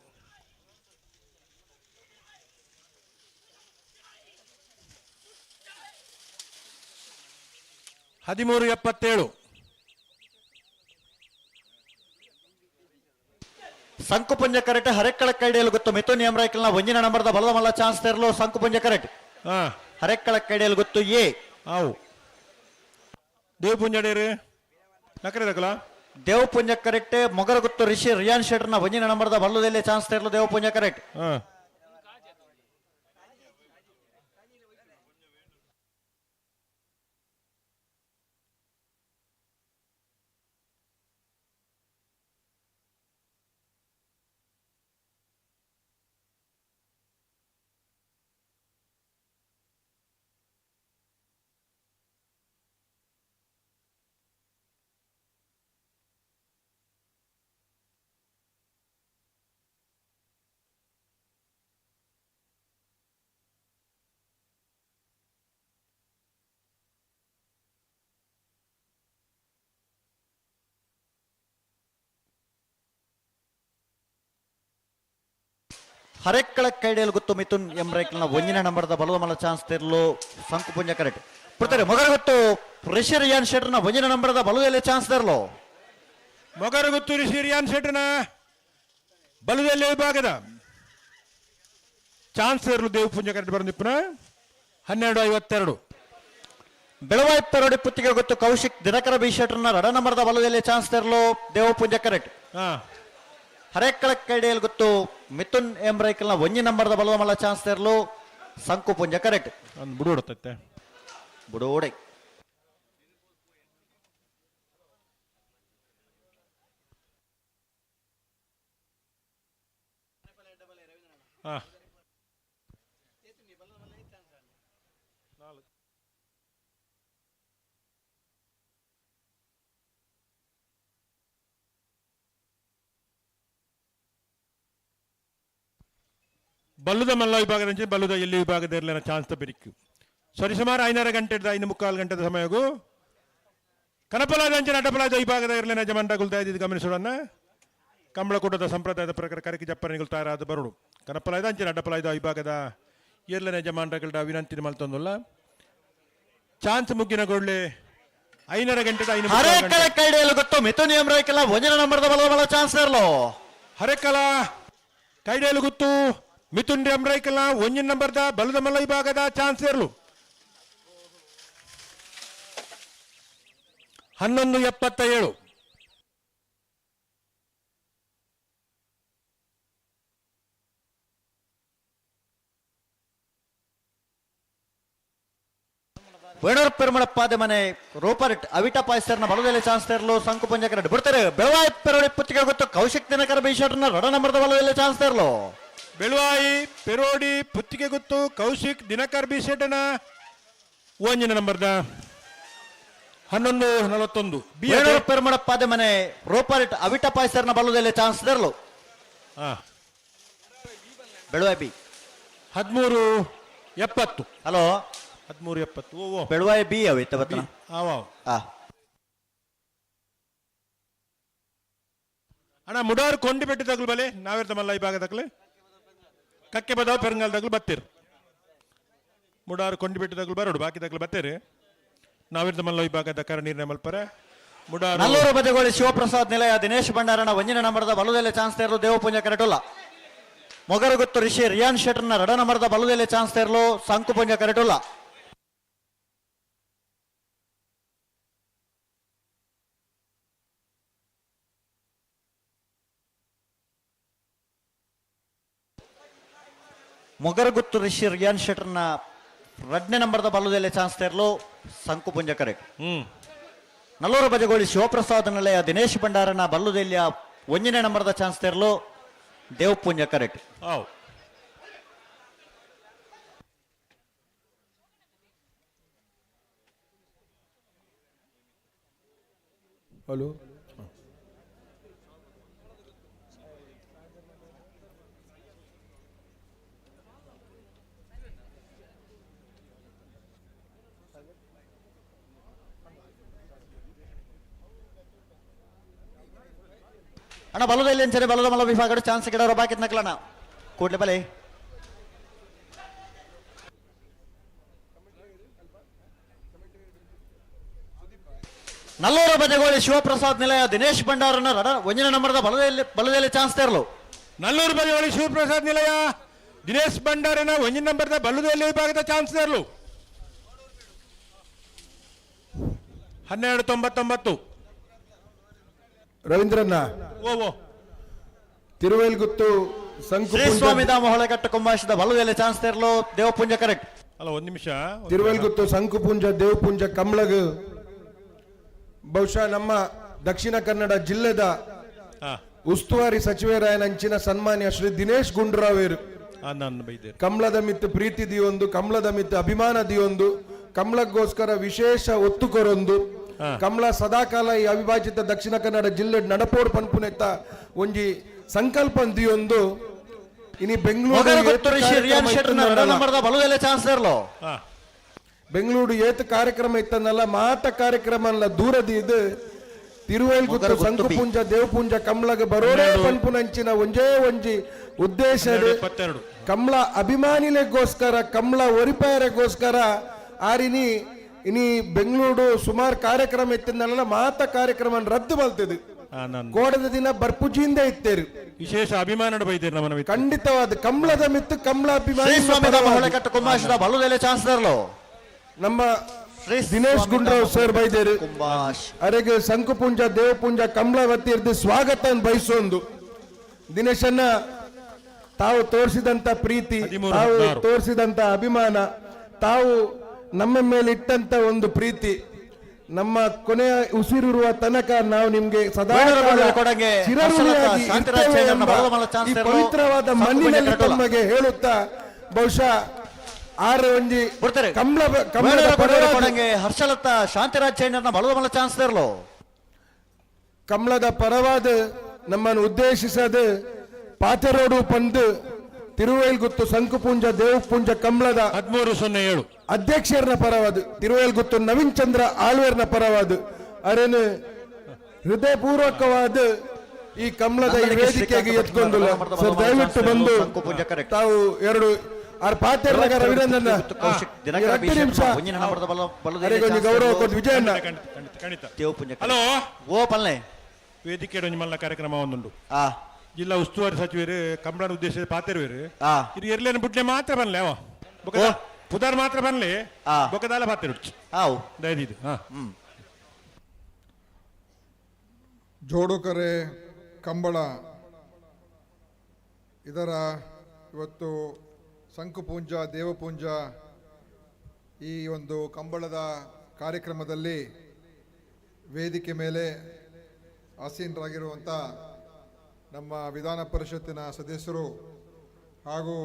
Speaker 18: 13.77.
Speaker 9: ಸಂಕುಪುಂಜ ಕರೆಕ್ಟ್. ಹರೆಕ್ಕಳ ಕೈಡಿಯಲ್ಲಿ ಗೊತ್ತು ಮಿಥುನ್ ಎಂ ರೈಕಲ್ನ ಒಂಜಿನ ನಂಬರ್ದ ಬಲದ ಮಲ್ಲ ಚಾನ್ಸ್ ತೇರಲು ಸಂಕುಪುಂಜ ಕರೆಕ್ಟ್. ಹರೆಕ್ಕಳ ಕೈಡಿಯಲ್ಲಿ ಗೊತ್ತು ಎ.
Speaker 18: ಆವು ದೇವಪುಂಜಡೇರು ನಕರೆ ದಕಲ.
Speaker 9: ದೇವಪುಂಜ ಕರೆಕ್ಟ್. ಮೊಗರಗುತ್ತು ರಿಷಿ ರಿಯಾನ್ ಶೆಟ್ರ್ನ ಒಂಜಿನ ನಂಬರ್ದ ಬಲ್ಲದಲ್ಲಿ ಚಾನ್ಸ್ ತೇರ್ಲು ದೇವಪುಂಜ ಕರೆಕ್ಟ್. ಹರೆಕ್ಕಳ ಕೈಡಿಯಲ್ಲಿ ಗೊತ್ತು ಮಿಥುನ್ ಎಂ ರೈಕ್ಲನ ಒಂಜಿನ ನಂಬರ್ದ ಬಲದ ಮಲ ಚಾನ್ಸ್ ತಿರ್ಲು ಸಂಕುಪುಂಜ ಕರೆಕ್ಟ್. ಪುಡ್ತಾರೆ ಮೊಗರಗುತ್ತು ರಿಷಿ ರಿಯಾನ್ ಶೆಟ್ರ್ನ ಒಂಜಿನ ನಂಬರ್ದ ಬಲದಲ್ಲಿ ಚಾನ್ಸ್ ತೇರ್ಲು.
Speaker 18: ಮೊಗರಗುತ್ತು ರಿಷಿ ರಿಯಾನ್ ಶೆಟ್ರ್ನ ಬಲದಲ್ಲಿ ವಿಭಾಗದ ಚಾನ್ಸ್ ಇರಲು ದೇವಪುಂಜ ಕರೆಕ್ಟ್ ಬಂದಿಪ್ಪನ 12:52.
Speaker 9: ಬೆಳವಾಯಿ ಪೆರೋಡಿ ಪುತ್ತಿಗೆ ಗೊತ್ತು ಕೌಶಿಕ್ ದಿನಕರ ಬಿ ಶೆಟ್ರ್ನ ರಡ ನಂಬರ್ದ ಬಲದಲ್ಲಿ ಚಾನ್ಸ್ ತೇರ್ಲು ದೇವಪುಂಜ ಕರೆಕ್ಟ್. ಹರೇಕಳ ಕೈಡಿಯಲ್ಲಿ ಗೊತ್ತು ಮಿಥುನ್ ಎಂ ರೈಕಲ್ನ ಒಂಜಿ ನಂಬರ್ದ ಬಲದ ಮಲ್ಲ ಚಾನ್ಸ್ ತೇರ್ಲು ಸಂಕುಪುಂಜ ಕರೆಕ್ಟ್.
Speaker 18: ಬುಡೋಡತ್ತೆ
Speaker 9: ಬುಡೋಡೆ.
Speaker 18: ಬಲ್ಲುದ ಮಲ್ಲ ವಿಭಾಗದ ಬಲ್ಲುದ ಎಲ್ಲಿ ವಿಭಾಗದ ಇರಲಿಲ್ಲ ಚಾನ್ಸ್ ಬಿರಿಕು ಸರಿ ಸುಮಾರು 5.5 ಗಂಟೆ 5.75 ಗಂಟೆದ ಸಮಯಗೂ ಕನಪಲಾದ ಅಂಚಿನ ಅಡ್ಡಪಲಾದ ವಿಭಾಗದ ಇರಲಿಲ್ಲ ಜಮಂಡಗುಲ್ತಾ ಇದ್ದಿದ್ದು ಗಮನಿಸೋಣ. ಕಂಬಳಕೂಟದ ಸಂಪ್ರದಾಯದ ಪ್ರಕಾರ ಕರಕಿ ಜಪ್ಪನಿಗಳು ತಯಾರಾದ ಬರುಡು ಕನಪಲಾದ ಅಂಚಿನ ಅಡ್ಡಪಲಾದ ವಿಭಾಗದ ಇರ್ಲನೆ ಜಮಾಂಡಗಳ ವಿನಂತಿ ಮಲ್ತೊಂದುಲ್ಲ. ಚಾನ್ಸ್ ಮುಗ್ಗಿನ ಗೊಳ್ಳೆ 5.5 ಗಂಟೆ
Speaker 9: 5.75 ಕೈಡಿಯಲ್ಲಿ ಗೊತ್ತು ಮಿಥುನ್ ಎಂ ರೈಕಲ ಒಂಜಿನ ನಂಬರ್ದ ಬಲದ ಮಲ್ಲ ಚಾನ್ಸ್ ಇರಲು.
Speaker 18: ಹರೆಕಲ ಕೈಡಿಯಲ್ಲಿ ಗೊತ್ತು ಮಿಥುನ್ ಎಂ ರೈಕಲ ಒಂಜಿನ ನಂಬರ್ದ ಬಲದ ಮಲ್ಲ ವಿಭಾಗದ ಚಾನ್ಸ್ ಇರಲು. 11:77.
Speaker 9: ವೇಣೂರು ಪೆರುಮಳ ಪಾದೆ ಮನೆ ರೂಪರೆಟ್ ಅವಿಟ ಪಾಯ್ಸರ್ನ ಬಲದಲ್ಲಿ ಚಾನ್ಸ್ ತೇರಲು ಸಂಕುಪಂಜ ಕರೆಕ್ಟ್. ಬಿಡ್ತಾರೆ ಬೆಳವಾಯಿ ಪೆರೋಡಿ ಪುತ್ತಿಗೆ ಗೊತ್ತು ಕೌಶಿಕ್ ದಿನಕರ ಬೀಶಟ್ನ ರಡ ನಂಬರ್ದ ಬಲದಲ್ಲಿ ಚಾನ್ಸ್ ತೇರಲು.
Speaker 18: ಬೆಳವಾಯಿ ಪೆರೋಡಿ ಪುತ್ತಿಗೆ ಗೊತ್ತು ಕೌಶಿಕ್ ದಿನಕರ್ ಬೀಶೆಟ್ಟನ ಒಂಜಿನ ನಂಬರ್ದ 11:41.
Speaker 9: ವೇಣೂರು ಪೆರುಮಳ ಪಾದೆ ಮನೆ ರೂಪರೆಟ್ ಅವಿಟ ಪಾಯ್ಸರ್ನ ಬಲದಲ್ಲಿ chance ತೇರಲು. Belvai B
Speaker 18: 13:70.
Speaker 9: Hello
Speaker 18: 13:70.
Speaker 9: Belvai B ಅವ ಇತ್ತ.
Speaker 18: ಅಣ್ಣ ಮುಡಾರು ಕೊಂಡಿ ಬೆಟ್ಟ ತಗ್ಲು ಬಲೆ ನಾವಿರ್ತ ಮಲ್ಲ ಈ ಭಾಗ ತಗ್ಲೆ ಕಕ್ಕೆ ಬದಾವ ಪೆರಂಗಾಲ್ ತಗ್ಲು ಬತ್ತೀರ್ ಮುಡಾರು ಕೊಂಡಿ ಬೆಟ್ಟ ತಗ್ಲು ಬರೋಡು ಬಾಕಿ ತಗ್ಲು ಬತ್ತೀರಿ ನಾವಿರ್ತ ಮಲ್ಲ ಈ ಭಾಗದ ಕರ ನೀರಿನ ಮಲ್ಪರೆ ಮುಡಾರು.
Speaker 9: ನಲ್ಲೂರು ಬಜಗೋಳಿ ಶಿವಪ್ರಸಾದ್ ನಿಲಯ ದಿನೇಶ್ ಭಂಡಾರಣ ಒಂಜಿನ ನಂಬರ್ದ ಬಲದಲ್ಲಿ ಚಾನ್ಸ್ ತೇರಲು ದೇವಪುಂಜ ಕರೆಟುಲ್ಲ. ಮೊಗರಗುತ್ತು ರಿಷಿ ರಿಯಾನ್ ಶೆಟ್ರ್ನ ರಡ ನಂಬರ್ದ ಬಲದಲ್ಲಿ ಚಾನ್ಸ್ ತೇರಲು ಸಂಕುಪುಂಜ ಕರೆಟುಲ್ಲ. ಮೊಗರಗುತ್ತು ರಿಷಿ ರಿಯಾನ್ ಶೆಟ್ರ್ನ ರಡ್ನೇ ನಂಬರ್ದ ಬಲ್ಲದಲ್ಲಿ ಚಾನ್ಸ್ ತೇರಲು ಸಂಕುಪುಂಜ ಕರೆಕ್ಟ್. ನಲ್ಲೂರು ಬಜಗೋಳಿ ಶಿವಪ್ರಸಾದ್ ನಿಲಯ ದಿನೇಶ್ ಭಂಡಾರನ ಬಲ್ಲುದೆಲ್ಲಿಯ ಒಂದನೇ ನಂಬರ್ದ ಚಾನ್ಸ್ ತೇರಲು ದೇವಪುಂಜ ಕರೆಕ್ಟ್.
Speaker 18: ಹಲೋ
Speaker 9: ಅಣ್ಣ ಬಲದಲ್ಲಿ ಅಂಚನೆ ಬಲದ ಮಲ್ಲ ವಿಭಾಗಡು ಚಾನ್ಸ್ ಗಿಡವರು ಬಾಕಿ ನಕಲಣ್ಣ ಕೂಡ್ಲೆ ಬಲೆ. ನಲ್ಲೂರು ಬಜಗೋಳಿ ಶಿವಪ್ರಸಾದ್ ನಿಲಯ ದಿನೇಶ್ ಭಂಡಾರನ ರಡ ಒಂದಿನ ನಂಬರ್ದ ಬಲದಲ್ಲಿ ಚಾನ್ಸ್ ತೇರಲು.
Speaker 18: ನಲ್ಲೂರು ಬಜಗೋಳಿ ಶಿವಪ್ರಸಾದ್ ನಿಲಯ ದಿನೇಶ್ ಭಂಡಾರನ ಒಂಜಿ ನಂಬರ್ದ ಬಲ್ಲುದಲ್ಲಿ ವಿಭಾಗದ ಚಾನ್ಸಲರ್ಲು 12.99.
Speaker 7: ರವೀಂದ್ರಣ್ಣ
Speaker 18: ಓ ಓ
Speaker 7: ತಿರುವೇಲ್ಗುತ್ತು
Speaker 9: ಶ್ರೀ ಸ್ವಾಮಿ ಧಾಮ ಹೊಳೆಗಟ್ಟ ಕುಂಬಾಶದ ಬಲುದೆಲೆ ಚಾನ್ಸ್ ತೇರ್ಲು ದೇವಪುಂಜ ಕರೆಕ್ಟ್.
Speaker 18: ಅಲ್ಲ, ಒಂದು ನಿಮಿಷ.
Speaker 7: ತಿರುವೇಲ್ಗುತ್ತು ಸಂಕುಪುಂಜ ದೇವಪುಂಜ ಕಮಲಗ್ ಬಹುಶಃ ನಮ್ಮ ದಕ್ಷಿಣ ಕನ್ನಡ ಜಿಲ್ಲೆದ ಉಸ್ತುವಾರಿ ಸಚಿವರಾಯನಂಚಿನ ಸನ್ಮಾನ್ಯ ಶ್ರೀ ದಿನೇಶ್ ಗುಂಡೂರಾವೇರು ಕಮಲದ ಮಿತ್ತು ಪ್ರೀತಿ ದಿಯೊಂದು, ಕಮಲದ ಮಿತ್ತು ಅಭಿಮಾನ ದಿಯೊಂದು, ಕಮಲಕ್ಕೋಸ್ಕರ ವಿಶೇಷ ಒತ್ತು ಕೊರೊಂದು, ಕಮಲ ಸದಾಕಾಲ ಈ ಅವಿಭಾಜಿತ ದಕ್ಷಿಣ ಕನ್ನಡ ಜಿಲ್ಲೆ ನಡಪೋಡ್ ಪನ್ಪುನೆತ್ತ ಒಂಜಿ ಸಂಕಲ್ಪ ದಿಯೊಂದು ಇನಿ ಬೆಂಗಳೂರು ಬೆಂಗಳೂರು ಏತ್ ಕಾರ್ಯಕ್ರಮ ಇತ್ತನ್ನಲ್ಲ ಮಾತ ಕಾರ್ಯಕ್ರಮ ಅಲ್ಲ ದೂರದಿ ಇದು ತಿರುವೇಲ್ಗುತ್ತು ಸಂಕುಪುಂಜ ದೇವಪುಂಜ ಕಮಲಗ ಬರೋರೇ ಪನ್ಪುನಂಚಿನ ಒಂಜೇ ಒಂಜಿ ಉದ್ದೇಶ ಕಮಲ ಅಭಿಮಾನಿಲೆಗೋಸ್ಕರ ಕಮಲ ಒರಿಪಾಯರೆಗೋಸ್ಕರ ಆರಿನಿ ಇನಿ ಬೆಂಗಳೂರು ಸುಮಾರು ಕಾರ್ಯಕ್ರಮ ಇತ್ತಿಂದಲ್ಲ ಮಾತ ಕಾರ್ಯಕ್ರಮ ರದ್ದು ಮಲ್ತದೆ ಕೋಡದ ದಿನ ಬರ್ಪುಜಿಯಿಂದ ಇತ್ತೇರು
Speaker 18: ವಿಶೇಷ ಅಭಿಮಾನ ಬೈದೇರು ನಮ್ಮ
Speaker 7: ಖಂಡಿತವಾದ ಕಮಲದ ಮಿತ್ತು ಕಮಲ ಅಭಿಮಾನಿ ನಮ್ಮ ದಿನೇಶ್ ಗುಂಡ್ರಾವ್ ಸರ್ ಬೈದೇರು ಅರೆಗೆ ಸಂಕುಪುಂಜ ದೇವಪುಂಜ ಕಮಲಾವತಿ ಇರ್ದು ಸ್ವಾಗತ ಬಯಸೊಂದು ದಿನೇಶನ್ನ ತಾವು ತೋರಿಸಿದಂತ ಪ್ರೀತಿ, ತಾವು ತೋರಿಸಿದಂತ ಅಭಿಮಾನ, ತಾವು ನಮ್ಮ ಮೇಲೆ ಇಟ್ಟಂತ ಒಂದು ಪ್ರೀತಿ ನಮ್ಮ ಕೊನೆಯ ಉಸಿರಿರುವ ತನಕ ನಾವು ನಿಮ್ಗೆ ಸದಾ ಚಿರಋಣಿಯಾಗಿ ಈ ಪವಿತ್ರವಾದ ಮಣ್ಣಿನಲ್ಲಿ ತಮಗೆ ಹೇಳುತ್ತಾ ಬಹುಶಃ ಆರು ಒಂಜಿ ಕಮಲ
Speaker 9: ಹರ್ಷಲತಾ ಶಾಂತಿರಾಜ್ ಬಲದ ಚಾನ್ಸ್ ಇರಲು
Speaker 7: ಕಮಲದ ಪರವಾದ ನಮ್ಮನ್ನು ಉದ್ದೇಶಿಸದ ಪಾತೆರೋಡು ಪಂದು ತಿರುವೇಲ್ಗುತ್ತು ಸಂಕುಪುಂಜ ದೇವಪುಂಜ ಕಮಲದ
Speaker 18: 13.07
Speaker 7: ಅಧ್ಯಕ್ಷರನ ಪರವಾದ ತಿರುವೇಲ್ಗುತ್ತು ನವೀನ್ ಚಂದ್ರ ಆಳ್ವೇರ್ನ ಪರವಾದ ಅರೇನು ಹೃದಯಪೂರ್ವಕವಾದ ಈ ಕಮಲದ ಈ ವೇದಿಕೆಗೆ ಎತ್ಕೊಂಡಿಲ್ಲ ಸರ್, ದಯವಿಟ್ಟು ಬಂದು ತಾವು ಎರಡು ಆರ್ ಪಾತೆರ್ನಗ ರವಿನಂದನ್ ನಿಮಿಷ ಗೌರವ ಕೊಟ್ಟು ವಿಜಯಣ್ಣ
Speaker 18: ಹಲೋ
Speaker 9: ಓ ಪಲ್ಲೆ
Speaker 18: ವೇದಿಕೆ ಒಂಜಿ ಮಲ್ಲ ಕಾರ್ಯಕ್ರಮ ಒಂದುಂಡು ಜಿಲ್ಲಾ ಉಸ್ತುವಾರಿ ಸಚಿವರು ಕಮಲನ ಉದ್ದೇಶದ ಪಾತೆರುವೆರು ಇದು ಎರ್ಲೇನು ಬುಡ್ಲೆ ಮಾತ್ರ ಬನ್ಲೆ ಅವ ಪುದಾರ್ ಮಾತ್ರ ಬನ್ಲೆ ಬೊಕದಾಲ ಪಾತೆರು ದಯದಿದು.
Speaker 2: ಜೋಡುಕರೆ ಕಂಬಳ ಇದರ ಇವತ್ತು ಸಂಕುಪೂಂಜ ದೇವಪೂಂಜ ಈ ಒಂದು ಕಂಬಳದ ಕಾರ್ಯಕ್ರಮದಲ್ಲಿ ವೇದಿಕೆ ಮೇಲೆ ಆಸೀನರಾಗಿರುವಂಥ ನಮ್ಮ ವಿಧಾನ ಪರಿಷತ್ತಿನ ಸದಸ್ಯರು ಹಾಗೂ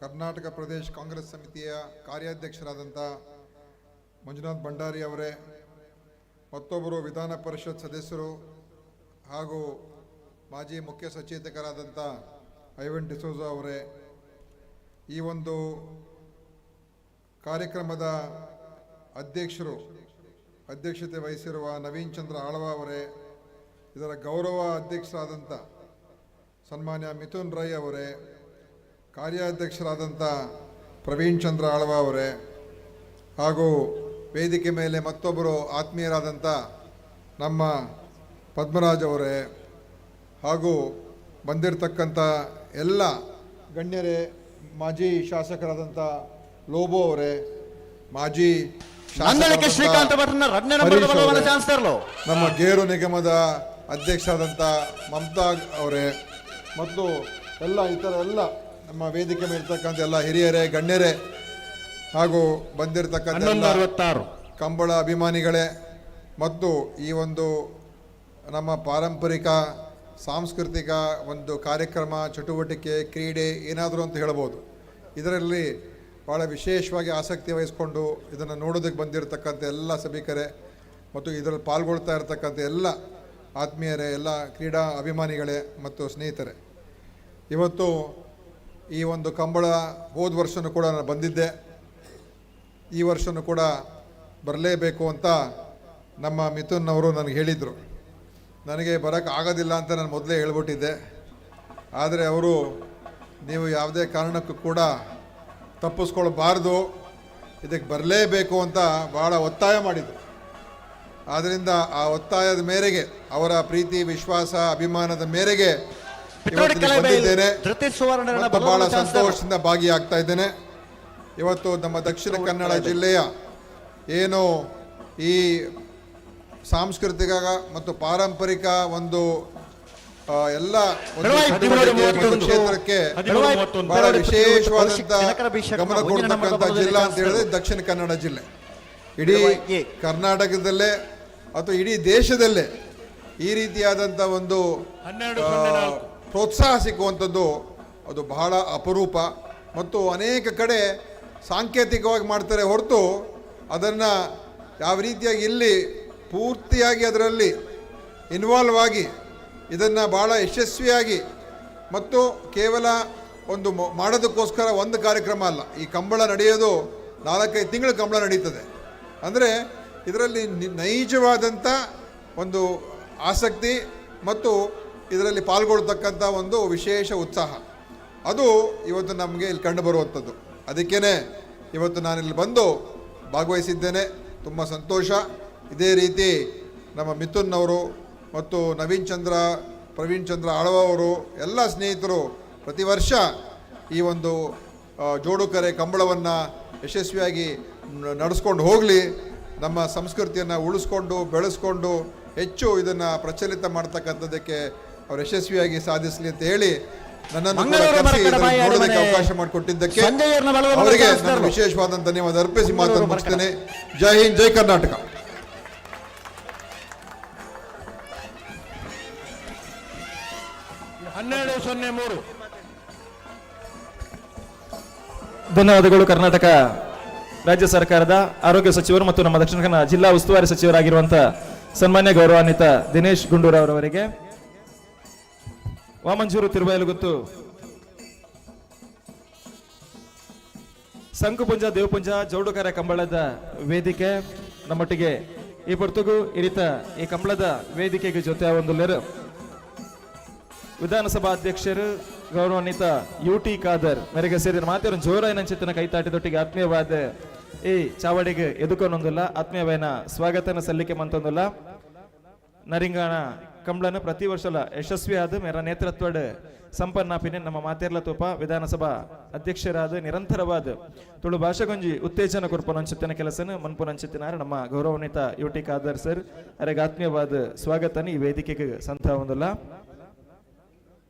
Speaker 2: ಕರ್ನಾಟಕ ಪ್ರದೇಶ ಕಾಂಗ್ರೆಸ್ ಸಮಿತಿಯ ಕಾರ್ಯಾಧ್ಯಕ್ಷರಾದಂಥ ಮಂಜುನಾಥ್ ಭಂಡಾರಿ ಅವರೇ, ಮತ್ತೊಬ್ಬರು ವಿಧಾನ ಪರಿಷತ್ ಸದಸ್ಯರು ಹಾಗೂ ಮಾಜಿ ಮುಖ್ಯ ಸಚೇತಕರಾದಂಥ ಐವನ್ ಡಿಸೋಜಾ ಅವರೇ, ಈ ಒಂದು ಕಾರ್ಯಕ್ರಮದ ಅಧ್ಯಕ್ಷತೆ ವಹಿಸಿರುವ ನವೀನ್ ಚಂದ್ರ ಆಳ್ವ ಅವರೇ, ಇದರ ಗೌರವ ಅಧ್ಯಕ್ಷರಾದಂಥ ಸನ್ಮಾನ್ಯ ಮಿಥುನ್ ರೈ ಅವರೇ, ಕಾರ್ಯಾಧ್ಯಕ್ಷರಾದಂಥ ಪ್ರವೀಣ್ ಚಂದ್ರ ಆಳ್ವ ಅವರೇ ಹಾಗೂ ವೇದಿಕೆ ಮೇಲೆ ಮತ್ತೊಬ್ಬರು ಆತ್ಮೀಯರಾದಂಥ ನಮ್ಮ ಪದ್ಮರಾಜ್ ಅವರೇ ಹಾಗೂ ಬಂದಿರತಕ್ಕಂಥ ಎಲ್ಲ ಗಣ್ಯರೇ, ಮಾಜಿ ಶಾಸಕರಾದಂಥ ಲೋಬೋ ಅವರೇ, ಮಾಜಿ ನಮ್ಮ ಗೇರು ನಿಗಮದ ಅಧ್ಯಕ್ಷರಾದಂಥ ಮಮತಾ ಅವರೇ ಮತ್ತು ಎಲ್ಲ ಇತರ ಎಲ್ಲ ನಮ್ಮ ವೇದಿಕೆ ಮೇಲಿರ್ತಕ್ಕಂಥ ಎಲ್ಲ ಹಿರಿಯರೇ, ಗಣ್ಯರೇ ಹಾಗೂ ಬಂದಿರತಕ್ಕಂಥ ಕಂಬಳ ಅಭಿಮಾನಿಗಳೇ ಮತ್ತು ಈ ಒಂದು ನಮ್ಮ ಪಾರಂಪರಿಕ ಸಾಂಸ್ಕೃತಿಕ ಒಂದು ಕಾರ್ಯಕ್ರಮ, ಚಟುವಟಿಕೆ, ಕ್ರೀಡೆ ಏನಾದರೂ ಅಂತ ಹೇಳ್ಬೋದು, ಇದರಲ್ಲಿ ಭಾಳ ವಿಶೇಷವಾಗಿ ಆಸಕ್ತಿ ವಹಿಸಿಕೊಂಡು ಇದನ್ನು ನೋಡೋದಕ್ಕೆ ಬಂದಿರತಕ್ಕಂಥ ಎಲ್ಲ ಸಭಿಕರೇ ಮತ್ತು ಇದರಲ್ಲಿ ಪಾಲ್ಗೊಳ್ತಾ ಇರತಕ್ಕಂಥ ಎಲ್ಲ ಆತ್ಮೀಯರೇ, ಎಲ್ಲ ಕ್ರೀಡಾ ಅಭಿಮಾನಿಗಳೇ ಮತ್ತು ಸ್ನೇಹಿತರೇ, ಇವತ್ತು ಈ ಒಂದು ಕಂಬಳ ಹೋದ ವರ್ಷವೂ ಕೂಡ ನಾನು ಬಂದಿದ್ದೆ, ಈ ವರ್ಷವೂ ಕೂಡ ಬರಲೇಬೇಕು ಅಂತ ನಮ್ಮ ಮಿಥುನ್ ಅವರು ನನಗೆ ಹೇಳಿದರು. ನನಗೆ ಬರೋಕ್ಕೆ ಆಗೋದಿಲ್ಲ ಅಂತ ನಾನು ಮೊದಲೇ ಹೇಳ್ಬಿಟ್ಟಿದ್ದೆ. ಆದರೆ ಅವರು ನೀವು ಯಾವುದೇ ಕಾರಣಕ್ಕೂ ಕೂಡ ತಪ್ಪಿಸ್ಕೊಳ್ಬಾರ್ದು, ಇದಕ್ಕೆ ಬರಲೇಬೇಕು ಅಂತ ಭಾಳ ಒತ್ತಾಯ ಮಾಡಿದರು. ಆದ್ದರಿಂದ ಆ ಒತ್ತಾಯದ ಮೇರೆಗೆ, ಅವರ ಪ್ರೀತಿ, ವಿಶ್ವಾಸ, ಅಭಿಮಾನದ ಮೇರೆಗೆ
Speaker 9: ಪಿತ್ರೋಡಿ
Speaker 2: ಇವತ್ತು ಇಲ್ಲಿ
Speaker 9: ಕಲಬೈಲ್
Speaker 2: ಬಂದಿದ್ದೇನೆ
Speaker 9: ಧೃತಿ ಸುವರ್ಣರನ್ನ
Speaker 2: ಮತ್ತು ಬಹಳ
Speaker 9: ಬಲವನ್ನ ಚಾನ್ಸ್
Speaker 2: ಸಂತೋಷದಿಂದ ಭಾಗಿಯಾಗ್ತಾ ಇದ್ದೇನೆ. ಇವತ್ತು ನಮ್ಮ ದಕ್ಷಿಣ ಕನ್ನಡ ಜಿಲ್ಲೆಯ ಏನು ಈ ಸಾಂಸ್ಕೃತಿಕ ಮತ್ತು ಪಾರಂಪರಿಕ ಒಂದು ಎಲ್ಲ ಒಂದು
Speaker 9: ಬೆಳವಾಯಿ
Speaker 2: ಚಟುವಟಿಕೆ
Speaker 9: 13
Speaker 2: ಮತ್ತು
Speaker 9: 31.
Speaker 2: ಕ್ಷೇತ್ರಕ್ಕೆ
Speaker 9: 13 31.
Speaker 2: ಬಹಳ ವಿಶೇಷವಾದಂಥ
Speaker 9: ದಿನಕರ ಬಿ. ಶೆಟ್ಟರ್
Speaker 2: ಗಮನ
Speaker 9: ಒಂದಿನ ನಂಬರ್
Speaker 2: ಕೊಡ್ತಕ್ಕಂಥ
Speaker 9: ಬಲದಲ್ಲಿ
Speaker 2: ಜಿಲ್ಲಾ ಅಂತ
Speaker 9: ಚಾನ್ಸ್
Speaker 2: ಹೇಳಿದ್ರೆ
Speaker 9: ತರ್ಲು.
Speaker 2: ದಕ್ಷಿಣ ಕನ್ನಡ ಜಿಲ್ಲೆ. ಇಡೀ
Speaker 9: ಬೆಳವಾಯಿ
Speaker 2: ಕರ್ನಾಟಕದಲ್ಲೇ ಅಥವಾ ಇಡೀ ದೇಶದಲ್ಲೇ ಈ ರೀತಿಯಾದಂಥ ಒಂದು ಪ್ರೋತ್ಸಾಹ ಸಿಕ್ಕುವಂಥದ್ದು ಅದು ಬಹಳ ಅಪರೂಪ. ಮತ್ತು ಅನೇಕ ಕಡೆ ಸಾಂಕೇತಿಕವಾಗಿ ಮಾಡ್ತಾರೆ ಹೊರತು ಅದನ್ನು ಯಾವ ರೀತಿಯಾಗಿ ಇಲ್ಲಿ ಪೂರ್ತಿಯಾಗಿ ಅದರಲ್ಲಿ ಇನ್ವಾಲ್ವ್ ಆಗಿ ಇದನ್ನು ಭಾಳ ಯಶಸ್ವಿಯಾಗಿ ಮತ್ತು ಕೇವಲ ಒಂದು ಮಾಡೋದಕ್ಕೋಸ್ಕರ ಒಂದು ಕಾರ್ಯಕ್ರಮ ಅಲ್ಲ. ಈ ಕಂಬಳ ನಡೆಯೋದು 4-5 ತಿಂಗಳು ಕಂಬಳ ನಡೀತದೆ. ಅಂದರೆ ಇದರಲ್ಲಿ ನೈಜವಾದಂಥ ಒಂದು ಆಸಕ್ತಿ ಮತ್ತು ಇದರಲ್ಲಿ ಪಾಲ್ಗೊಳ್ತಕ್ಕಂಥ ಒಂದು ವಿಶೇಷ ಉತ್ಸಾಹ ಅದು ಇವತ್ತು ನಮಗೆ ಇಲ್ಲಿ ಕಂಡುಬರುವಂಥದ್ದು. ಅದಕ್ಕೇ ಇವತ್ತು ನಾನಿಲ್ಲಿ ಬಂದು ಭಾಗವಹಿಸಿದ್ದೇನೆ. ತುಂಬ ಸಂತೋಷ. ಇದೇ ರೀತಿ ನಮ್ಮ ಮಿಥುನ್ ಅವರು ಮತ್ತು ನವೀನ್ ಚಂದ್ರ, ಪ್ರವೀಣ್ ಚಂದ್ರ ಆಳ್ವ ಅವರು, ಎಲ್ಲ ಸ್ನೇಹಿತರು ಪ್ರತಿ ವರ್ಷ ಈ ಒಂದು ಜೋಡುಕರೆ ಕಂಬಳವನ್ನು ಯಶಸ್ವಿಯಾಗಿ ನಡೆಸ್ಕೊಂಡು ಹೋಗಲಿ. ನಮ್ಮ ಸಂಸ್ಕೃತಿಯನ್ನು ಉಳಿಸ್ಕೊಂಡು ಬೆಳೆಸ್ಕೊಂಡು ಹೆಚ್ಚು ಇದನ್ನು ಪ್ರಚಲಿತ ಮಾಡ್ತಕ್ಕಂಥದ್ದಕ್ಕೆ ಅವರು ಯಶಸ್ವಿಯಾಗಿ ಸಾಧಿಸಲಿ ಅಂತ ಹೇಳಿ ನನ್ನನ್ನು ಕೂಡ
Speaker 9: ಮಂಗಳೂರು
Speaker 2: ಕರೆಸಿ
Speaker 9: ಮರಕಡ
Speaker 2: ಇದನ್ನು
Speaker 9: ಬಾಯಿ
Speaker 2: ನೋಡೋದಕ್ಕೆ
Speaker 9: ಅಡಿಮನೆ
Speaker 2: ಅವಕಾಶ ಮಾಡಿಕೊಟ್ಟಿದ್ದಕ್ಕೆ
Speaker 9: ಸಂಜಯ್ ಅವ್ರನ್ನ ಬಲದ
Speaker 2: ಅವರಿಗೆ
Speaker 9: ಚಾನ್ಸ್
Speaker 2: ನನ್ನ
Speaker 9: ತರ್ಲು.
Speaker 2: ವಿಶೇಷವಾದ ಧನ್ಯವಾದ ಅರ್ಪಿಸಿ
Speaker 9: ಮಂಗಳೂರು
Speaker 2: ಮಾತನ್ನು
Speaker 9: ಮರಕಡ.
Speaker 2: ಮುಗಿಸ್ತೇನೆ. ಜೈ ಹಿಂದ್, ಜೈ ಕರ್ನಾಟಕ.
Speaker 18: 12:03.
Speaker 14: ಧನ್ಯವಾದಗಳು. ಕರ್ನಾಟಕ ರಾಜ್ಯ ಸರ್ಕಾರದ ಆರೋಗ್ಯ ಸಚಿವರು ಮತ್ತು ನಮ್ಮ ದಕ್ಷಿಣ ಕನ್ನಡ ಜಿಲ್ಲಾ ಉಸ್ತುವಾರಿ ಸಚಿವರಾಗಿರುವಂತಹ ಸನ್ಮಾನ್ಯ ಗೌರವಾನ್ವಿತ ದಿನೇಶ್ ಗುಂಡೂರಾವ್ರವರಿಗೆ. ವಾಮಂಜೂರು ತಿರುಬೈಲುಗುತ್ತು ಸಂಕುಪುಂಜ ದೇವಪುಂಜ ಜೌಡುಕರ ಕಂಬಳದ ವೇದಿಕೆ ನಮ್ಮೊಟ್ಟಿಗೆ ಈ ಪೊರ್ತುಗು ಈ ರೀತ ಈ ಕಂಬಳದ ವೇದಿಕೆಗೆ ಜೊತೆ ಒಂದು ಲೆರು ವಿಧಾನಸಭಾ ಅಧ್ಯಕ್ಷರು ಗೌರವಾನ್ವಿತ ಯು ಟಿ ಖಾದರ್ ಮೇರೆಗೆ ಸೇರಿದ ಮಾತಿನ ಜೋರಾಯಿನ ಚಿತ್ತನ ಕೈತಾಟಿದೊಟ್ಟಿಗೆ ಆತ್ಮೀಯವಾದ ಈ ಚಾವಡಿಗೆ ಎದುಕೊನೊಂದಿಲ್ಲ ಆತ್ಮೀಯವಾದ ಸ್ವಾಗತನ ಸಲ್ಲಿಕೆ ಮಂತೊಂದಿಲ್ಲ. ನರಿಂಗಾಣ ಕಂಬಳನ ಪ್ರತಿ ವರ್ಷಲ ಯಶಸ್ವಿಯಾದ ಮೇರ ನೇತೃತ್ವದ ಸಂಪನ್ನ ಪಿನೆ ನಮ್ಮ ಮಾತೇರ್ಲ ತೋಪ ವಿಧಾನಸಭಾ ಅಧ್ಯಕ್ಷರಾದ ನಿರಂತರವಾದ ತುಳು ಭಾಷೆಗೊಂಜಿ ಉತ್ತೇಜನ ಕೊರ್ಪನಂಚಿತ್ತಿನ ಕೆಲಸನ ಮನ್ಪುನಂಚಿತ್ತಿನಾರ ನಮ್ಮ ಗೌರವಾನ್ವಿತ ಯು ಟಿ ಖಾದರ್ ಸರ್ ಅರೆಗೆ ಆತ್ಮೀಯವಾದ ಸ್ವಾಗತನ ಈ ವೇದಿಕೆಗೆ ಸಂತ ಒಂದಿಲ್ಲ.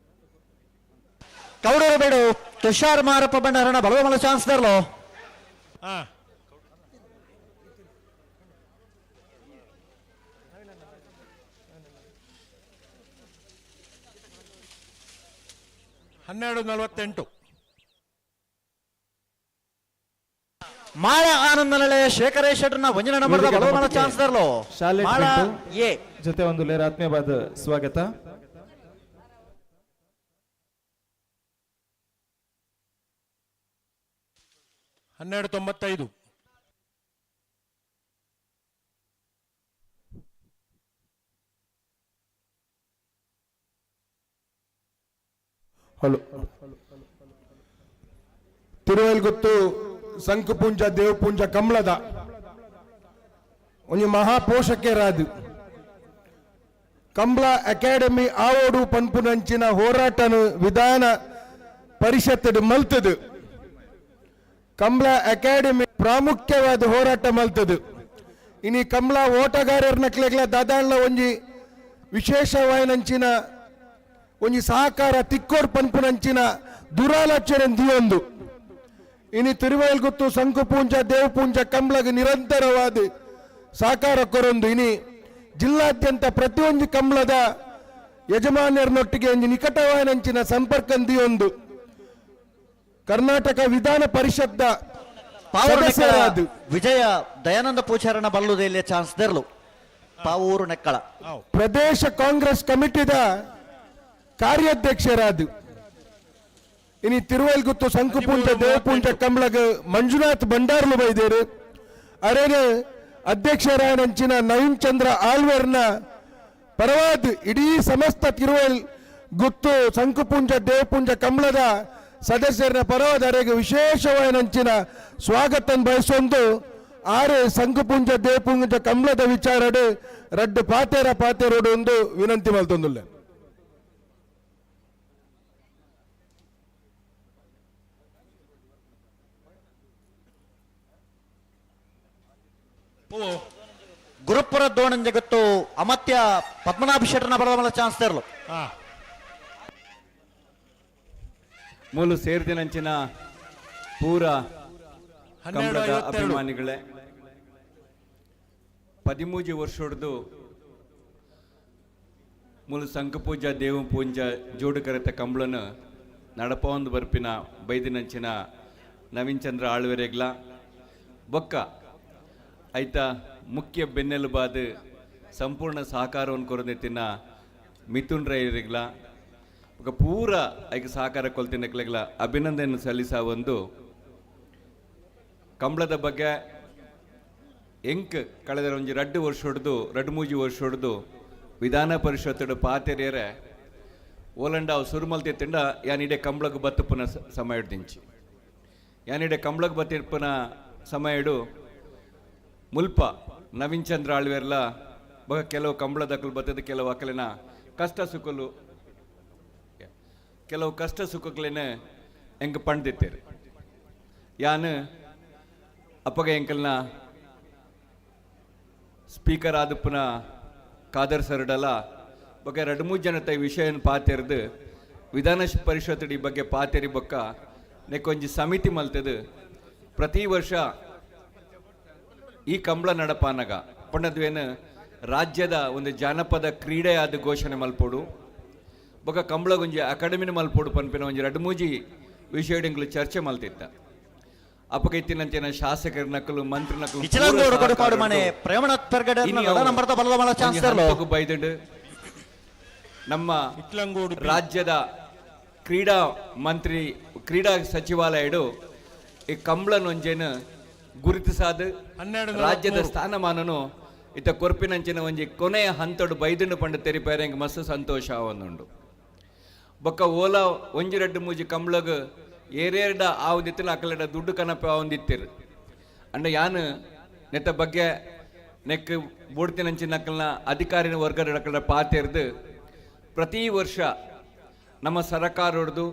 Speaker 9: ಕೌಡೂರು ಬೇಡು ತುಷಾರ್ ಮಾರಪ್ಪ ಭಂಡಾರಣ ಬಲವಮಲ ಚಾನ್ಸ್ ತರ್ಲು.
Speaker 18: 12:48.
Speaker 9: ಮಾಳ ಆನಂದನಳೆ ಶೇಖರೇಶ್ ಶೆಟ್ಟರ್ನ ಒಂಜಿನ ನಂಬರ್ದ
Speaker 14: ವೇದಿಕೆ
Speaker 9: ಬಲವಮಲ
Speaker 14: ನಮ್ಮೊಟ್ಟಿಗೆ
Speaker 9: ಚಾನ್ಸ್ ತರ್ಲು.
Speaker 14: ಶಾಲೆಟ್
Speaker 9: ಮಾಳ
Speaker 14: ಬಿಟ್ಟು
Speaker 9: ಎ.
Speaker 14: ಜೊತೆ ಒಂದು ಲೇರ್ ಆತ್ಮೀಯವಾದ ಸ್ವಾಗತ.
Speaker 18: 12:95.
Speaker 7: ಹಲೋ ತಿರುವೈಲ್ಗುತ್ತು ಸಂಕುಪುಂಜ ದೇವಪುಂಜ ಕಮಲದ ಒಂಜಿ ಮಹಾಪೋಷಕರಾದು ಕಂಬ್ಲ ಅಕಾಡೆಮಿ ಆವೋಡು ಪನ್ಪುನಂಚಿನ ಹೋರಾಟನು ವಿಧಾನ ಪರಿಷತ್ ಮಲ್ತದು. ಕಂಬ್ಲ ಅಕಾಡೆಮಿ ಪ್ರಾಮುಖ್ಯವಾದ ಹೋರಾಟ ಮಲ್ತದು. ಇನಿ ಕಂಬ್ಲ ಓಟಗಾರರ ನಕ್ಲೆಗ್ಲ ದಾದಾಣ್ಲ ಒಂಜಿ ವಿಶೇಷವಾಯಿನಂಚಿನ ಒಂಜಿ ಸಹಕಾರ ತಿಕ್ಕೋಡ್ ಪನ್ಪುನಂಚಿನ ದುರಾಲೋಚನೆ ದಿಯೊಂದು ಇನಿ ತಿರುವೈಲ್ಗುತ್ತು ಸಂಕುಪೂಂಜ ದೇವಪೂಂಜ ಕಂಬ್ಲಗ್ ನಿರಂತರವಾದ ಸಹಕಾರ ಕೊರೊಂದು ಇನಿ ಜಿಲ್ಲಾದ್ಯಂತ ಪ್ರತಿಯೊಂದು ಕಂಬ್ಲದ ಯಜಮಾನ್ಯರನ್ನೊಟ್ಟಿಗೆ ಒಂಜಿ ನಿಕಟವಾಯಿನಂಚಿನ ಸಂಪರ್ಕ ದಿಯೊಂದು ಕರ್ನಾಟಕ ವಿಧಾನ ಪರಿಷತ್ದ
Speaker 9: ಪಾವೂರು ನೆಕ್ಕಳ
Speaker 7: ಸದಸ್ಯರಾದ
Speaker 9: ವಿಜಯ ದಯಾನಂದ ಪೂಜಾರನ ಬಲ್ಲುದೆಯಲ್ಲಿ ಚಾನ್ಸ್ ದೆರ್ಲು. ಪಾವೂರು ನೆಕ್ಕಳ
Speaker 7: ಪ್ರದೇಶ ಕಾಂಗ್ರೆಸ್ ಕಮಿಟಿದ ಕಾರ್ಯಾಧ್ಯಕ್ಷರಾದ ಇನಿ ತಿರುವೈಲ್ಗುತ್ತು ಸಂಕುಪುಂಜ ದೇವಪುಂಜ ಕಂಬ್ಳಗ್ ಮಂಜುನಾಥ್ ಭಂಡಾರ್ಲು ಬೈದೇರು. ಅರೇನೆ ಅಧ್ಯಕ್ಷರಾಯನಂಚಿನ ನವೀನ್ ಚಂದ್ರ ಆಳ್ವೇರ್ನ ಪರವಾದ ಇಡೀ ಸಮಸ್ತ ತಿರುವೈಲ್ ಗುತ್ತು ಸಂಕುಪುಂಜ ದೇವಪುಂಜ ಕಂಬ್ಳದ ಸದಸ್ಯರ ಪರವಾದ ಅರೆಗೆ ವಿಶೇಷವಾಯನಂಚಿನ ಸ್ವಾಗತ ಬಯಸೊಂದು ಆರೆ ಸಂಕುಪುಂಜ ದೇವಪುಂಜ ಕಂಬ್ಳದ ವಿಚಾರಡು ರಡ್ಡು ಪಾತೇರ ಪಾತೇರೋಡು ಒಂದು ವಿನಂತಿ ಮಲ್ತೊಂದುಲ್ಲೆ.
Speaker 9: ಗುರುಪುರ ದೋಣಂಜೆ ಗೊತ್ತು ಅಮತ್ಯ ಪದ್ಮನಾಭ ಶೆಟ್ಟರ್ನ ಬರದ ಚಾನ್ಸ್ ತೇರ್ಲು.
Speaker 3: ಮೂಲು ಸೇರ್ದಿನಂಚಿನ ಪೂರ
Speaker 18: 12
Speaker 3: ಕಂಬಳದ
Speaker 18: 52.
Speaker 3: ಅಭಿಮಾನಿಗಳೇ, 13 ವರ್ಷಡ್ದು ಮೂಲು ಸಂಕಪೂಜಾ ದೇವ ಪೂಂಜ ಜೋಡು ಕರೆತ ಕಂಬಳನ ನಡಪೊಂದು ಬರ್ಪಿನ ಬೈದಿನಂಚಿನ ನವೀನ್ ಚಂದ್ರ ಆಳ್ವೆರೆಗ್ಲ ಬೊಕ್ಕ ಐತ ಮುಖ್ಯ ಬೆನ್ನೆಲುಬಾದ ಸಂಪೂರ್ಣ ಸಹಕಾರವನ್ನು ಕೊರದೆತ್ತಿನ ಮಿಥುನ್ ರೈರಿಗ್ಲ ಬೊಕ್ಕ ಪೂರ ಐಕ್ ಸಹಕಾರ ಕೊಲ್ತಿನಕ್ಲೆಗ್ಲ ಅಭಿನಂದನೆ ಸಲ್ಲಿಸ ಒಂದು ಕಂಬಳದ ಬಗ್ಗೆ ಎಂಕ್ ಕಳೆದ ಒಂಜಿ ರಡ್ಡು ವರ್ಷ ಹೊಡೆದು ರಡ್ಡು ಮೂಜಿ ವರ್ಷ ಹೊಡೆದು ವಿಧಾನ ಪರಿಷತ್ತು ಪಾತೆರಿಯರೆ ಓಲಂಡ ಅವು ಸುರುಮಲ್ತಿ ತಿಂಡ ಯಾನಿಡೆ ಕಂಬಳಗ್ ಬತ್ತುಪುನ ಸಮಯ ದಿಂಚಿ ಯಾನಿಡೆ ಕಂಬಳಗ್ ಬತ್ತಿರ್ಪುನ ಸಮಯಡು ಮುಲ್ಪ ನವೀನ್ ಚಂದ್ರ ಆಳ್ವೆರ್ಲ ಬೊಕ ಕೆಲವು ಕಂಬಳದಕಲು ಬತ್ತದ ಕೆಲವು ಅಕಲಿನ ಕಷ್ಟ ಸುಖಲು ಕೆಲವು ಕಷ್ಟ ಸುಖಕ್ಲೇನೆ ಎಂಕ್ ಪಂಡ್ದಿತ್ತೇರು. ಯಾನ್ ಅಪ್ಪಗ ಎಂಕಲ್ನ ಸ್ಪೀಕರ್ ಆದಪ್ಪನ ಖಾದರ್ ಸರ್ಡಲ ಬೊಕ ರಡ್ಡು ಮೂರು ಜನತ ಈ ವಿಷಯನ ಪಾತೆರ್ದು ವಿಧಾನ ಪರಿಷತ್ ಈ ಬಗ್ಗೆ ಪಾತೆರಿ ಬೊಕ್ಕ ನೆಕ್ಕೊಂಜಿ ಸಮಿತಿ ಮಲ್ತದು ಪ್ರತಿ ವರ್ಷ ಈ ಕಂಬಳ ನಡಪಾನಗ ಪಂಡದ್ವೇನು ರಾಜ್ಯದ ಒಂದು ಜಾನಪದ ಕ್ರೀಡೆ ಆದ ಘೋಷಣೆ ಮಲ್ಪೋಡು ಬೊಕ ಕಂಬಳಗೊಂಜಿ ಅಕಾಡೆಮಿನ ಮಲ್ಪೋಡು ಪನ್ಪಿನ ಒಂಜಿ ರಡ್ಡು ಮೂಜಿ ವಿಷಯಡಿಂಗ್ಲು ಚರ್ಚೆ ಮಲ್ತಿತ್ತ. ಅಪ್ಪಗ ಇತ್ತಿನಂಚಿನ ಶಾಸಕರ ನಕಲು ಮಂತ್ರಿ ನಕಲು
Speaker 9: ಇಚಲಂಗೋಡು ಕೊಡುಪಾಡು ಮನೆ ಪ್ರೇಮನಾಥ್ ಪೆರ್ಗಡೆ ನಂಬರ್ದ ಬಲದ ಮಲ ಚಾನ್ಸ್ ತೇರ್ಲು.
Speaker 3: ಬೈದಂಡು ನಮ್ಮ ರಾಜ್ಯದ ಕ್ರೀಡಾ ಮಂತ್ರಿ ಕ್ರೀಡಾ ಸಚಿವಾಲಯಡು ಈ ಕಂಬಳನೊಂಜೇನು ಗುರುತಿಸಾದ ರಾಜ್ಯದ ಸ್ಥಾನಮಾನನು ಇತ್ತ ಕೊರ್ಪಿನಂಚಿನ ಒಂಜಿ ಕೊನೆಯ ಹಂತಡು ಬೈದಂಡು ಪಂಡ ತೆರಿಪೇರೆ ಎಂಕ್ ಮಸ್ತ್ ಸಂತೋಷ ಆವೊಂದುಂಡು. ಬೊಕ್ಕ ಓಲಾ ಒಂಜಿ ರಡ್ಡು ಮೂಜಿ ಕಂಬಳಗ್ ಏರೇರ್ಡ ಆವೊಂದಿತ್ತಿಲ್ಲ ಅಕಲೆಡ ದುಡ್ಡು ಕನಪೆ ಆವೊಂದಿತ್ತಿರು. ಅಂಡ ಯಾನ್ ನೆತ್ತ ಬಗ್ಗೆ ನೆಕ್ ಬೋಡ್ತಿನಂಚಿನ ಅಕಲ್ನ ಅಧಿಕಾರಿನ ವರ್ಗದ ಅಕಲ ಪಾತೆರ್ದು ಪ್ರತಿ ವರ್ಷ ನಮ್ಮ ಸರಕಾರೊಡ್ದು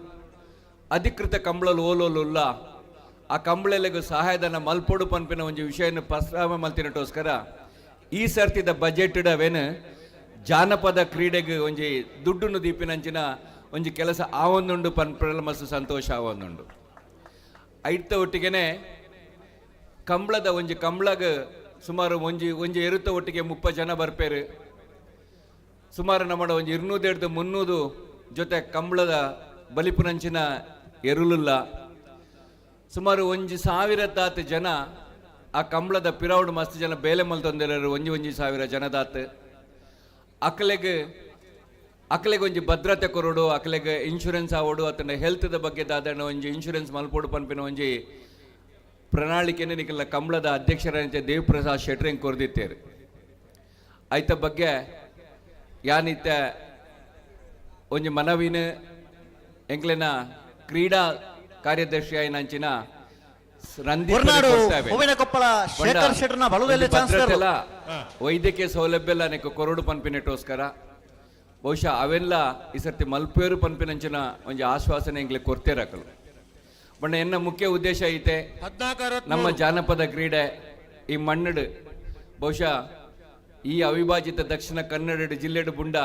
Speaker 3: ಅಧಿಕೃತ ಕಂಬಳಲು ಓಲೋಲುಲ್ಲ ಆ ಕಂಬಳೆಲೆಗೂ ಸಹಾಯಧನ ಮಲ್ಪೊಡು ಪನ್ಪಿನ ಒಂಜಿ ವಿಷಯನ ಪ್ರಸ್ತಾವ ಮಲ್ತಿನಟೋಸ್ಕರ ಈ ಸರ್ತಿದ ಬಜೆಟ್ ಅವೇನು ಜಾನಪದ ಕ್ರೀಡೆಗೆ ಒಂಜಿ ದುಡ್ಡುನು ದೀಪಿನಂಚಿನ ಒಂಜಿ ಕೆಲಸ ಆವೊಂದುಂಡು ಪನ್ಪೆಲ್ಲ ಮಸ್ತ್ ಸಂತೋಷ ಆವೊಂದುಂಡು. ಐತ ಒಟ್ಟಿಗೆನೆ ಕಂಬಳದ ಒಂಜಿ ಕಂಬಳಗ ಸುಮಾರು ಒಂಜಿ ಒಂಜಿ ಎರುತ್ತ ಒಟ್ಟಿಗೆ 30 ಜನ ಬರ್ಪೇರು. ಸುಮಾರು ನಮ್ಮಡ ಒಂಜಿ 200 300 ಜೊತೆ ಕಂಬಳದ ಬಲಿಪುನಂಚಿನ ಎರುಲುಲ್ಲ. ಸುಮಾರು ಒಂಜಿ ಸಾವಿರ ತಾತ್ ಜನ ಆ ಕಂಬಳದ ಪಿರೌಡ್ ಮಸ್ತ್ ಜನ ಬೇಲೆ ಮಲ್ತೊಂದಿರೋರು ಒಂಜಿ ಒಂಜಿ ಸಾವಿರ ಜನದಾತ್. ಅಕಲೆಗ್ ಅಕಲೆಗ್ ಒಂಜಿ ಭದ್ರತೆ ಕೊರೊಡು, ಅಕಲೆಗ್ ಇನ್ಶೂರೆನ್ಸ್ ಆವೊಡು, ಅತನ ಹೆಲ್ತ್ದ ಬಗ್ಗೆ ದಾದಣ್ಣ ಒಂಜಿ ಇನ್ಶೂರೆನ್ಸ್ ಮಲ್ಪೊಡು ಪನ್ಪಿನ ಒಂಜಿ ಪ್ರಣಾಳಿಕೆನೆ ನಿಕಲ್ನ ಕಂಬಳದ ಅಧ್ಯಕ್ಷರಾದ ದೇವಪ್ರಸಾದ್ ಶೆಟ್ರ್ ಹೆಂಗೆ ಕೊರ್ದಿತ್ತೇರು. ಐತ ಬಗ್ಗೆ ಯಾನಿತ್ತ ಒಂಜಿ ಮನವಿನ ಎಂಕ್ಲೆನ ಕ್ರೀಡಾ ಕಾರ್ಯದರ್ಶಿ ಆಯಿನಂಚಿನ ರಂದೀಪ್ ವೈದ್ಯಕೀಯ ಸೌಲಭ್ಯ ಎಲ್ಲ ನೆಕ್ ಕೊರಡು ಪನ್ಪಿನೆಟೋಸ್ಕರ ಬಹುಶಃ ಅವೆಲ್ಲ ಈ ಸರ್ತಿ ಮಲ್ಪೇರು ಪನ್ಪಿನಂಚಿನ ಒಂಜಿ ಆಶ್ವಾಸನೆ ಎಂಕ್ಲೆ ಕೊರ್ತೇರಕಲು. ಬಣ್ಣ ಎನ್ನ ಮುಖ್ಯ ಉದ್ದೇಶ ಐತೆ ನಮ್ಮ ಜಾನಪದ ಕ್ರೀಡೆ ಈ ಮಣ್ಣಡು ಬಹುಶಃ ಈ ಅವಿಭಾಜಿತ ದಕ್ಷಿಣ ಕನ್ನಡ ಜಿಲ್ಲೆಡು ಬುಂಡ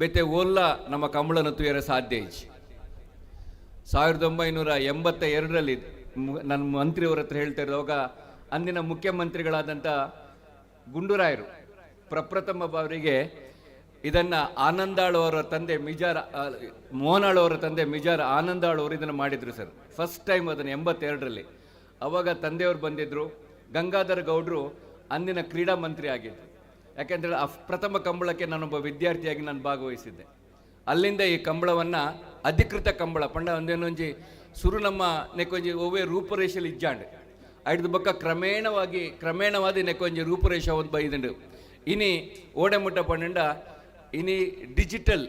Speaker 3: ಬೇತೆ ಓಲ್ಲ ನಮ್ಮ ಕಂಬಳನ ತುಯರ ಸಾಧ್ಯ ಐತಿ. 1982ರಲ್ಲಿ ನನ್ನ ಮಂತ್ರಿಯವರ ಹತ್ರ ಹೇಳ್ತಾ ಇರುವಾಗ ಅಂದಿನ ಮುಖ್ಯಮಂತ್ರಿಗಳಾದಂಥ ಗುಂಡೂರಾಯರು ಪ್ರಪ್ರಥಮ ಬಾರಿಗೆ ಇದನ್ನು ಆನಂದಾಳ್ ಅವರ ತಂದೆ ಮಿಜಾರ್ ಮೋಹನಾಳ್ ಅವರ ತಂದೆ ಮಿಜಾರ್ ಆನಂದಾಳ್ ಅವರು ಇದನ್ನು ಮಾಡಿದರು ಸರ್. ಫಸ್ಟ್ ಟೈಮ್ ಅದನ್ನು 82ರಲ್ಲಿ. ಅವಾಗ ತಂದೆಯವರು ಬಂದಿದ್ದರು, ಗಂಗಾಧರ ಗೌಡರು ಅಂದಿನ ಕ್ರೀಡಾ ಮಂತ್ರಿ ಆಗಿದ್ದರು. ಯಾಕೆಂದರೆ ಆ ಪ್ರಥಮ ಕಂಬಳಕ್ಕೆ ನಾನೊಬ್ಬ ವಿದ್ಯಾರ್ಥಿಯಾಗಿ ನಾನು ಭಾಗವಹಿಸಿದ್ದೆ. ಅಲ್ಲಿಂದ ಈ ಕಂಬಳವನ್ನು ಅಧಿಕೃತ ಕಂಬಳ ಪಂಡ ಒಂದೇನೊಂಜಿ ಸುರು ನಮ್ಮ ನೆಕ್ಕೊಂಜಿ ಒವ್ವೇ ರೂಪುರೇಷೆಲ್ ಇಜ್ಜಾಂಡ್ ಐಡ್ದು ಬೊಕ್ಕ ಕ್ರಮೇಣವಾದ ನೆಕ್ಕೊಂಜಿ ರೂಪುರೇಷ ಒಂದು ಬೈದುಂಡು. ಇನಿ ಓಡೆಮುಟ್ಟ ಪಂಡ ಇನಿ ಡಿಜಿಟಲ್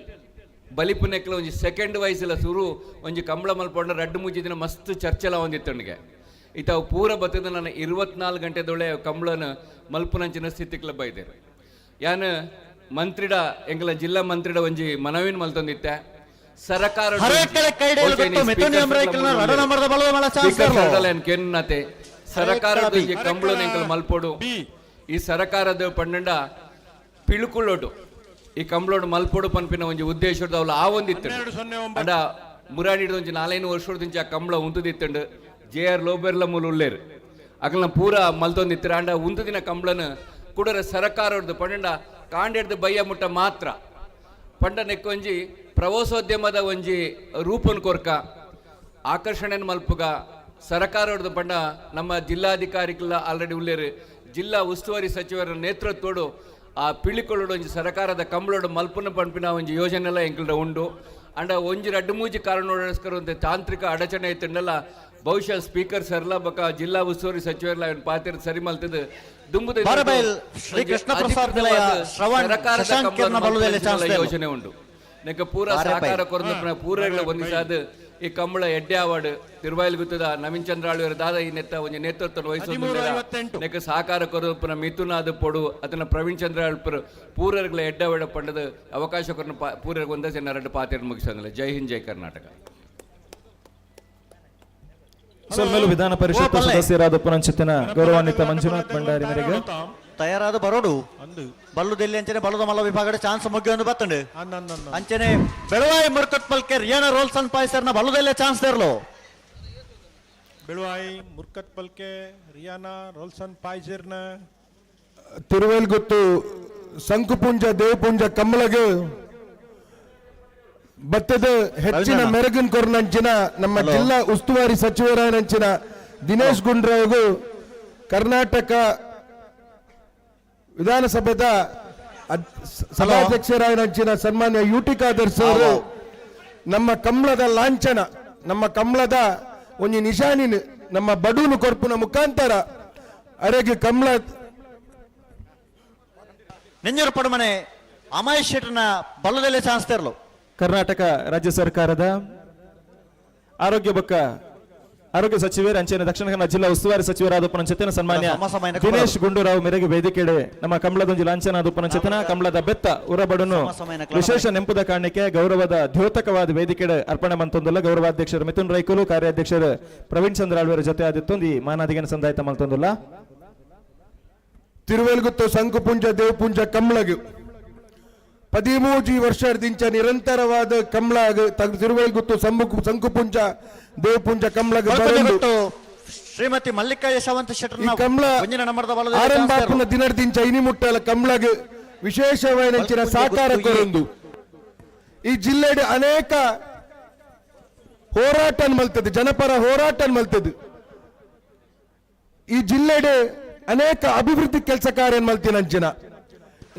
Speaker 3: ಬಲಿಪು ನೆಕ್ಲ ಒಂಜಿ ಸೆಕೆಂಡ್ ವಯಸ್ಸೆಲ್ಲ ಸುರು ಒಂಜಿ ಕಂಬಳ ಮಲ್ಪೊಂಡ ರಡ್ಡು ಮೂಜಿ ದಿನ ಮಸ್ತ್ ಚರ್ಚೆಲ ಒಂದಿತ್ತಣಿಗೆ ಇತ್ತ ಅವು ಪೂರ ಬತ್ತದ ನಾನು 24 ಗಂಟೆದೊಳೆ ಕಂಬಳನ ಮಲ್ಪುನಂಚಿನ ಸ್ಥಿತಿಕ್ಲ ಬೈದೇರು. ಯಾನ್ ಮಂತ್ರಿಡ ಎಂಕಲ ಜಿಲ್ಲಾ ಮಂತ್ರಿಡ ಒಂಜಿ ಮನವಿನ ಮಲ್ತೊಂದಿತ್ತೆ ಸರಕಾರ ಸರ್ಕಾರ ಒಂಜಿ ಕಂಬಳನ ಎಂಕಲ ಮಲ್ಪೊಡು.
Speaker 6: ಈ ಸರಕಾರದ ಪಂಡಂಡ ಪಿಳುಕುಳ್ಳೋಡು ಈ ಕಂಬ್ಳೋಡು ಮಲ್ಪೋಡು ಪನ್ಪಿನ ಒಂಜಿ ಉದ್ದೇಶದ ಅವಲ ಆ ಒಂದಿತ್ತು. ಅಂಡ ಮುರಾಣಿಡ್ ಒಂಜಿ ನಾಲೈನು ವರ್ಷದಿಂಚ ಆ ಕಂಬ್ಳ ಉಂತುದಿತ್ತಂಡು. ಜೆ ಆರ್ ಲೋಬೆರ್ಲ ಮೂಲ ಉಲ್ಲೇರು ಅಗಲ್ನ ಪೂರ ಮಲ್ತೊಂದಿತ್ತರ. ಅಂಡ ಉಂತುದಿನ ಕಂಬ್ಳನ ಕುಡರ ಸರಕಾರದ್ದು ಪಂಡ ಕಾಂಡೆಡ್ದು ಬಯ್ಯ ಮುಟ್ಟ ಮಾತ್ರ ಪಂಡ ನೆಕ್ಕೊಂಜಿ ಪ್ರವಾಸೋದ್ಯಮದ ಒಂಜಿ ರೂಪನ್ ಕೊರ್ಕ ಆಕರ್ಷಣೆನ ಮಲ್ಪುಗ ಸರಕಾರದ್ದು ಪಂಡ ನಮ್ಮ ಜಿಲ್ಲಾಧಿಕಾರಿಗಳ ಆಲ್ರೆಡಿ ಉಲ್ಲೇರು ಜಿಲ್ಲಾ ಉಸ್ತುವಾರಿ ಸಚಿವರ ನೇತೃತ್ವಡು ಆ ಪಿಳಿಕೊಳ್ಳೋಡು ಒಂಜಿ ಸರಕಾರದ ಕಂಬಳೋಡು ಮಲ್ಪುನ ಪನ್ಪಿನ ಒಂಜಿ ಯೋಜನೆಲ್ಲ ಎಂಕಲ್ಡ ಉಂಡು. ಅಂಡ ಒಂಜಿ ರಡ್ಡು ಮೂಜಿ ಕಾರಣೋಸ್ಕರ ಒಂದು ತಾಂತ್ರಿಕ ಅಡಚಣೆ ಐತಂಡಲ್ಲ ಬಹುಶಃ ಸ್ಪೀಕರ್ ಸರ್ಲ ಬೊಕ ಜಿಲ್ಲಾ ಉಸ್ತುವಾರಿ ಸಚಿವರ್ಲ ಅವನ್ ಪಾತ್ರ ಸರಿ ಮಲ್ತದ ದುಂಬುದ
Speaker 9: ಶ್ರೀ ಕೃಷ್ಣ ಪ್ರಸಾದ್ ನಿಲಯ ಶ್ರವಣ್
Speaker 6: ಸರಕಾರದ
Speaker 9: ಶಶಾಂಕ್ ಕಿರಣ ಬಲ್ಲುದೆಲೆ
Speaker 6: ಕಂಬಳ
Speaker 9: ಚಾನ್ಸ್ ದೇಲು.
Speaker 6: ಯೋಜನೆ ಉಂಡು. ನೆಕ್ಕ ಪೂರ ಸಹಕಾರ ಕೊರದು ಪೂರಗಳ ಒಂದಿಸಾದ ಈ ಕಂಬಳ ಎಡ್ಡೆ ಅವಾರ್ಡ್ ತಿರುವಾಯಿಲ್ ಗುತ್ತದ ನವೀನ್ ಚಂದ್ರ ಆಳ್ವೇರ್ ದಾದ ಈ ನೆತ್ತ ಒಂಜಿ ನೇತೃತ್ವ ವಹಿಸೋದು ನೆಕ್ಕ ಸಹಕಾರ ಕೊರದು ಮಿಥುನಾದ ಪೊಡು ಅದನ್ನ ಪ್ರವೀಣ್ ಚಂದ್ರ ಆಳ್ಪರ್ ಪೂರಗಳ ಎಡ್ಡೆ ಅವಾರ್ಡ್ ಪಂಡದ ಅವಕಾಶ ಕೊರನ ಪೂರಗ ಒಂದೇ ಜನ ಪಾತ್ರ ಮುಗಿಸಂಗಿಲ್ಲ. ಜೈ ಹಿಂದ್, ಜೈ ಕರ್ನಾಟಕ.
Speaker 14: ಸೊಲ್ಮೆಲು ವಿಧಾನ ಪರಿಷತ್ ಸದಸ್ಯರಾದ ಪುನಂಚಿತ್ತಿನ ಗೌರವಾನ್ವಿತ ಮಂಜುನಾಥ್ ಭಂಡಾರಿ ಮೇರೆಗೆ
Speaker 9: ತಯಾರಾದ ಬರೋಡು ಬಲ್ಲುದೆಲ್ಲಿ ಅಂಚನೆ ಬಲ್ಲದ ಮಲ್ಲ ವಿಭಾಗದ ಚಾನ್ಸ್ ಮುಗಿಯೊಂದು ಬತ್ತಂಡು. ಅಂಚನೆ Belvai Murcutt ಪಲ್ಕೆ ರಿಯಾನ ರೋಲ್ಸನ್ ಪಾಯ್ಸರ್ನ ಬಲ್ಲದಲ್ಲೇ chance ದೇರ್ಲು.
Speaker 18: Belvai Murcutt ಪಲ್ಕೆ Riyana ರೋಲ್ಸನ್ ಪಾಯ್ಸರ್ನ
Speaker 22: ತಿರುವೇಲ್ಗುತ್ತು ಸಂಕುಪುಂಜ ದೇವಪುಂಜ ಕಮ್ಮಲಗೆ ಭತ್ತದ ಹೆಚ್ಚಿನ ಮೆರಗಿನ ಕೊರನಂಚಿನ ನಮ್ಮ ಜಿಲ್ಲಾ ಉಸ್ತುವಾರಿ ಸಚಿವರಾಯನಂಚಿನ ದಿನೇಶ್ ಗುಂಡ್ರಾವ್ಗೂ ಕರ್ನಾಟಕ ವಿಧಾನಸಭೆದ ಸಭಾಧ್ಯಕ್ಷರಾಯನಂಚಿನ ಸನ್ಮಾನ್ಯ ಯು ಟಿ ಖಾದರ್ ಸರ್ ನಮ್ಮ ಕಮಲದ ಲಾಂಛನ, ನಮ್ಮ ಕಮಲದ ಒಂಜಿ ನಿಶಾನಿನ ನಮ್ಮ ಬಡೂನು ಕೊರ್ಪುನ ಮುಖಾಂತರ ಅರೆಗೆ ಕಮಲ
Speaker 9: ನೆಂಜೂರು ಪಡುಮನೆ ಅಮಯ್ ಶೆಟ್ಟರ್ನ ಬಲ್ಲದಲ್ಲೇ ಚಾನ್ಸ್ ತರಲು.
Speaker 14: ಕರ್ನಾಟಕ ರಾಜ್ಯ ಸರ್ಕಾರದ ಆರೋಗ್ಯ ಬೊಕ್ಕ ಆರೋಗ್ಯ ಸಚಿವರು ಅಂಚನೆ ದಕ್ಷಿಣ ಕನ್ನಡ ಜಿಲ್ಲಾ ಉಸ್ತುವಾರಿ ಸಚಿವರಾದ ಪುನಂಚೆತ್ತಿನ ಸನ್ಮಾನ್ಯ ದಿನೇಶ್ ಗುಂಡೂರಾವ್ ಮೇರೆಗೆ ವೇದಿಕೆಡೆ ನಮ್ಮ ಕಮಲದೊಂಜಿ ಲಾಂಛನ ಪುನಂಚೆತ್ತಿನ ಕಮಲದ ಬೆತ್ತ ಉರಬಡನು ವಿಶೇಷ ನೆಂಪುದ ಕಾರಣಕ್ಕೆ ಗೌರವದ ದ್ಯೋತಕವಾದ ವೇದಿಕೆಡೆ ಅರ್ಪಣೆ ಮಂತೊಂದುಲ್ಲ. ಗೌರವಾಧ್ಯಕ್ಷರು ಮಿಥುನ್ ರೈಕುಲು, ಕಾರ್ಯಾಧ್ಯಕ್ಷರು ಪ್ರವೀಣ್ ಚಂದ್ರ ಆಳ್ವೇರ ಜೊತೆ ಆದಿತ್ತೊಂದು ಈ ಮಾನಾದಿಗೆನ ಸಂದಾಯಿತ ಮಲ್ತೊಂದುಲ್ಲ.
Speaker 22: ತಿರುವೇಲ್ಗುತ್ತು ಸಂಕುಪುಂಜ ದೇವಪುಂಜ ಕಮಲಗು 13 ವರ್ಷದಿಂಚ ನಿರಂತರವಾದ ಕಮಲ ತಿರುವೇಲ್ಗುತ್ತು ಸಂಕುಪುಂಜ ದೇವಪುಂಜ ಕಮಲಗ ಬರೊಂದು.
Speaker 9: ಶ್ರೀಮತಿ ಮಲ್ಲಿಕಾ ಯಶವಂತ ಶೆಟ್ಟರ್ನ
Speaker 22: ಈ ಕಮಲ
Speaker 9: ಒಂಜಿನ ನಂಬರ್ದ ಬಲದ
Speaker 22: ಆರಂಭಾಪುನ ದಿನದಿಂಚ ಇನಿ ಮುಟ್ಟಲ ಕಮಲಗ ವಿಶೇಷವಾದ ಸಹಕಾರ ಕೊರೊಂದು. ಈ ಜಿಲ್ಲೆಡ್ ಅನೇಕ ಹೋರಾಟ ಮಲ್ತದೆ, ಜನಪರ ಹೋರಾಟ ಮಲ್ತದೆ. ಈ ಜಿಲ್ಲೆಡ್ ಅನೇಕ ಅಭಿವೃದ್ಧಿ ಕೆಲಸ ಕಾರ್ಯ ಮಲ್ತಿನಂಚಿನ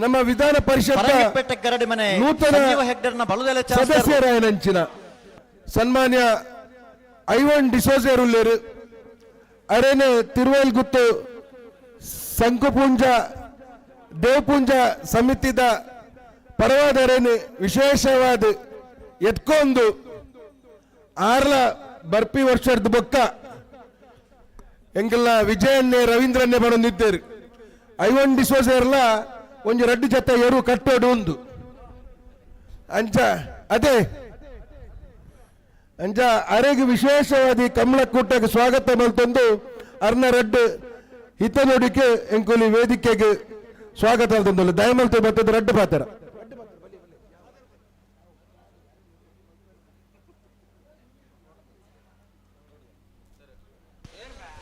Speaker 22: ನಮ್ಮ ವಿಧಾನ ಪರಿಷತ್
Speaker 9: ಪರಂಗಿಪೇಟೆ ಗರಡಿ ಮನೆ
Speaker 22: ನೂತನ
Speaker 9: ಸಂಜೀವ ಹೆಗ್ಡೆರ್ನ ಬಲದಲ್ಲೇ ಚಾನ್ಸ್ ತೇರ್ಲು.
Speaker 22: ಸದಸ್ಯರಾಯನಂಚಿನ ಸನ್ಮಾನ್ಯ ಐವನ್ ಡಿಸೋಜರ್ ಉಲ್ಲೇರು ಅರೇನೆ ತಿರುವೇಲ್ಗುತ್ತು ಸಂಕುಪುಂಜ ದೇವಪುಂಜ ಸಮಿತಿದ ಪರವಾದರೇನು ವಿಶೇಷವಾದ ಎತ್ಕೊಂಡು ಆರ್ಲ ಬರ್ಪಿ ವರ್ಷದ ಬೊಕ್ಕ ಎಂಗೆಲ್ಲ ವಿಜಯನ್ನೇ ರವೀಂದ್ರನ್ನೇ ಬರೊಂದಿದ್ದೇರು. ಐವನ್ ಡಿಸೋಜರ್ಲ ಒಂಜಿ ರಡ್ಡು ಜೊತೆ ಎರು ಕಟ್ಟೋಡು ಒಂದು ಅಂಚ ಅದೇ ಅಂಚ ಅರೆಗೆ ವಿಶೇಷವಾದ ಈ ಕಮಲಕೂಟಕ್ಕೆ ಸ್ವಾಗತ ಮಲ್ತೊಂದು ಅರ್ನ ರಡ್ಡು ಹಿತ ನೋಡಿಕೆ ಎಂಕುಲಿ ವೇದಿಕೆಗೆ ಸ್ವಾಗತ ಅಲ್ತೊಂದು ದಯಮಲ್ತು ಬತ್ತದ ರಡ್ಡು ಪಾತ್ರ.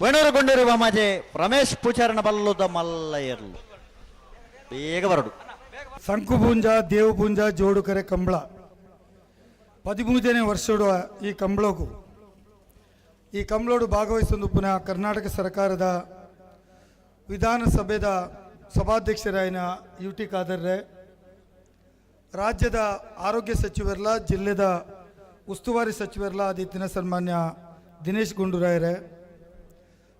Speaker 9: ವೇಣೂರು ಗುಂಡೂರು ಮಾಜೆ ರಮೇಶ್ ಪೂಜಾರನ ಬಲ್ಲುದ ಮಲ್ಲಯ್ಯರ್ಲು ಬೇಗ ಬರಡು.
Speaker 23: ಸಂಕುಪುಂಜ ದೇವಪುಂಜ ಜೋಡುಕರೆ ಕಂಬಳ 13ನೇ ವರ್ಷಡು ಈ ಕಂಬಳಗೂ ಈ ಕಂಬಳೋಡು ಭಾಗವಹಿಸೊಂದು ಪುನಃ ಕರ್ನಾಟಕ ಸರ್ಕಾರದ ವಿಧಾನಸಭೆದ ಸಭಾಧ್ಯಕ್ಷರಾಯಿನ ಯು ಟಿ ಖಾದರ್ರೆ, ರಾಜ್ಯದ ಆರೋಗ್ಯ ಸಚಿವರಲ್ಲ, ಜಿಲ್ಲೆದ ಉಸ್ತುವಾರಿ ಸಚಿವರಲ್ಲ ಆದಿತ್ಯನ ಸನ್ಮಾನ್ಯ ದಿನೇಶ್ ಗುಂಡೂರಾಯರೇ,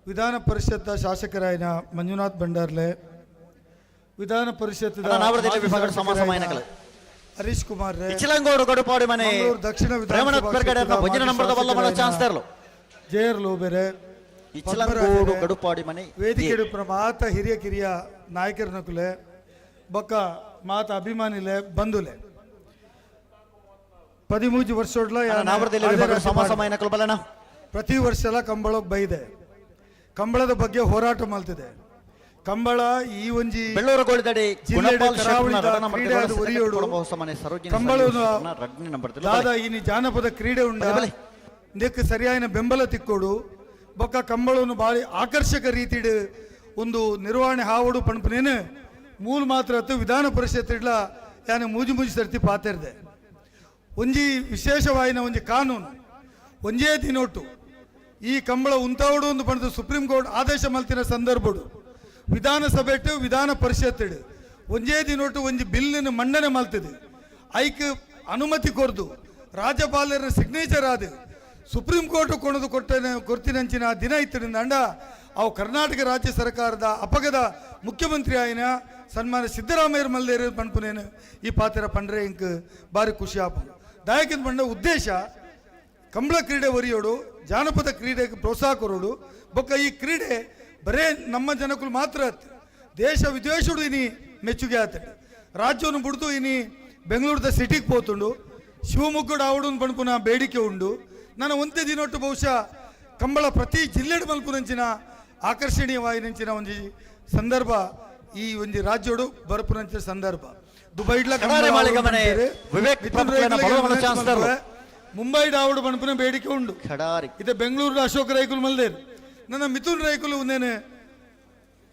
Speaker 23: ವಿಧಾನ ಪರಿಷತ್ ಶಾಸಕರಾಯಿನ ಮಂಜುನಾಥ್ ಭಂಡಾರ್ಲೆ, ವಿಧಾನ ಪರಿಷತ್
Speaker 9: ನಾವರದಲ್ಲಿ ವಿಭಾಗದ ಸಮಾಸ ಮಾಯನಕಲು.
Speaker 23: ಹರೀಶ್ ಕುಮಾರ್ ರೇ,
Speaker 9: ಇಚಿಲಂಗೋಡು ಗಡುಪಾಡಿ ಮನೆ
Speaker 23: ಮಂಗಳೂರು ದಕ್ಷಿಣ
Speaker 9: ಪ್ರೇಮನಾಥ್
Speaker 23: ವಿಧಾನಸಭಾ
Speaker 9: ಪೆರ್ಗಡೆ
Speaker 23: ಕ್ಷೇತ್ರದ
Speaker 9: ಒಂಜಿನ
Speaker 23: ಮಾಜಿ
Speaker 9: ನಂಬರ್ದ ಬಲ್ಲ ಮಲ್ಲ ಚಾನ್ಸ್ ತೇರ್ಲು.
Speaker 23: ಜೆ ಆರ್ ಲೋಬೆರೆ,
Speaker 9: ಇಚಿಲಂಗೋಡು
Speaker 23: ಪದ್ಮರಾಜರೇ,
Speaker 9: ಗಡುಪಾಡಿ ಮನೆ
Speaker 23: ವೇದಿಕೆ ಮಾತ ಹಿರಿಯ ಕಿರಿಯ ನಾಯಕರನಕುಲೆ ಬೊಕ್ಕ ಮಾತ ಅಭಿಮಾನಿಲೆ ಬಂಧುಲೆ 13 ವರ್ಷೋಡ್ಲ
Speaker 9: ನಾವರದಲ್ಲಿ ವಿಭಾಗದ ಸಮಾಸ ಮಾಯನಕಲು ಬಲ್ಲನ.
Speaker 23: ಪ್ರತಿ ವರ್ಷಲ ಕಂಬಳಕ್ಕೆ ಬೈದೆ, ಕಂಬಳದ ಬಗ್ಗೆ ಹೋರಾಟ ಮಾಡ್ತಿದೆ. Kambala ಈ ಒಂಜಿ
Speaker 9: ಬೆಳ್ಳೂರು ಗೋಳಿದಡಿ
Speaker 23: ಜಿಲ್ಲೆಡ್
Speaker 9: ಗುಣಪಾಲ್ ಶೆಟ್ಟರ್ನ
Speaker 23: ಕರಾವಳಿದ
Speaker 9: ರಡನ ನಂಬರ್
Speaker 23: ಕ್ರೀಡೆ ಅದು ಒರಿಯೋಡು.
Speaker 9: ಹೊಸಮನೆ ಸರೋಜಿನಿ
Speaker 23: ಕಂಬಳದ
Speaker 9: ಸಂಜೀವ್ ಶೆಟ್ಟರ್ನ ರಡ್ಡನೇ ನಂಬರ್
Speaker 23: ದಾದ ಇನಿ ಜಾನಪದ ಕ್ರೀಡೆ ಉಂಡ ಇದಕ್ಕೆ ಸರಿಯಾದ ಬೆಂಬಲ ತಿಕ್ಕೋಡು ಬೊಕ್ಕ ಕಂಬಳವನ್ನು ಭಾರಿ ಆಕರ್ಷಕ ರೀತಿಡ್ ಒಂದು ನಿರ್ವಹಣೆ ಹಾವಡು ಪಣಪನೇನು ಮೂಲ ಮಾತ್ರ ಅತ್ತು ವಿಧಾನ ಪರಿಷತ್ ಇಡ್ಲ ಯಾನೆ ಮೂಜಿ ಮೂಜಿ ಸರ್ತಿ ಪಾತೆರ್ದೆ. ಒಂಜಿ ವಿಶೇಷವಾಯಿನ ಒಂಜಿ ಕಾನೂನು ಒಂಜೇ ದಿನೋಟು ಈ ಕಂಬಳ ಉಂತಾವಡು ಒಂದು ಪಣದು ಸುಪ್ರೀಂ ಕೋರ್ಟ್ ಆದೇಶ ಮಲ್ತಿನ ಸಂದರ್ಭಡು ವಿಧಾನಸಭೆಟ್ಟು ವಿಧಾನ ಪರಿಷತ್ ಒಂಜೇ ದಿನೋಟು ಒಂಜಿ ಬಿಲ್ಲಿನ ಮಂಡನೆ ಮಲ್ತಿದೆ. ಐಕ್ ಅನುಮತಿ ಕೊರ್ದು ರಾಜ್ಯಪಾಲರ ಸಿಗ್ನೇಚರ್ ಆದ ಸುಪ್ರೀಂ ಕೋರ್ಟ್ ಕೊಣದು ಕೊಟ್ಟನೆ ಕೊರ್ತಿನಂಚಿನ ದಿನ ಇತ್ತಿನಿಂದ ಅಂಡ ಅವು ಕರ್ನಾಟಕ ರಾಜ್ಯ ಸರ್ಕಾರದ ಅಪಗದ ಮುಖ್ಯಮಂತ್ರಿ ಆಯಿನ ಸನ್ಮಾನ್ಯ ಸಿದ್ದರಾಮಯ್ಯರ ಮಲ್ಲೇರು ಪನ್ಪುನೇನು ಈ ಪಾತ್ರ ಪಂಡ್ರೆ ಇಂಕ್ ಭಾರಿ ಖುಷಿ ಆಪು. ದಾಯಕಿನ ಪಂಡ ಉದ್ದೇಶ ಕಂಬಳ ಕ್ರೀಡೆ ಒರಿಯೋಡು, ಜಾನಪದ ಕ್ರೀಡೆಗೆ ಪ್ರೋತ್ಸಾಹ ಕೊರೋಡು. ಬೊಕ್ಕ ಈ ಕ್ರೀಡೆ ಬರೇ ನಮ್ಮ ಜನಕ್ಕೂ ಮಾತ್ರ ಅತ್, ದೇಶ ವಿದೇಶಡು ಇನಿ ಮೆಚ್ಚುಗೆ ಆತಂಡು. ರಾಜ್ಯವನ್ನು ಬಿಡ್ದು ಇನಿ ಬೆಂಗಳೂರದ ಸಿಟಿಗೆ ಪೋತುಂಡು, ಶಿವಮೊಗ್ಗಡು ಆವಡು ಪಣಪುನ ಬೇಡಿಕೆ ಉಂಡು. ನಾನು ಒಂದೇ ದಿನೊಟ್ಟು ಬಹುಶಃ ಕಂಬಳ ಪ್ರತಿ ಜಿಲ್ಲೆಡು ಮಲ್ಪುನಂಚಿನ ಆಕರ್ಷಣೀಯವಾಯಿನಂಚಿನ ಒಂಜಿ ಸಂದರ್ಭ ಈ ಒಂಜಿ ರಾಜ್ಯೋಡು ಬರಪುನಂಚಿನ ಸಂದರ್ಭ. ದುಬೈಡ್ಲ
Speaker 9: ಕಡಾರೆ ಮಾಳಿಗ ಮನೆ ವಿವೇಕ್ ಪ್ರಭುಕ್ಲೆನ ಬಲವನ ಚಾನ್ಸ್ ತರ್ಲು.
Speaker 23: ಮುಂಬೈ ಆವಡು ಪಣಪುನ ಬೇಡಿಕೆ ಉಂಡು.
Speaker 9: ಖಡಾರಿ
Speaker 23: ಇದೆ ಬೆಂಗಳೂರು ಅಶೋಕ್ ರೈಕುಲು ಮಲ್ದೇರು, ನನ್ನ ಮಿಥುನ್ ರೈಕುಲು ಒಂದೇನೆ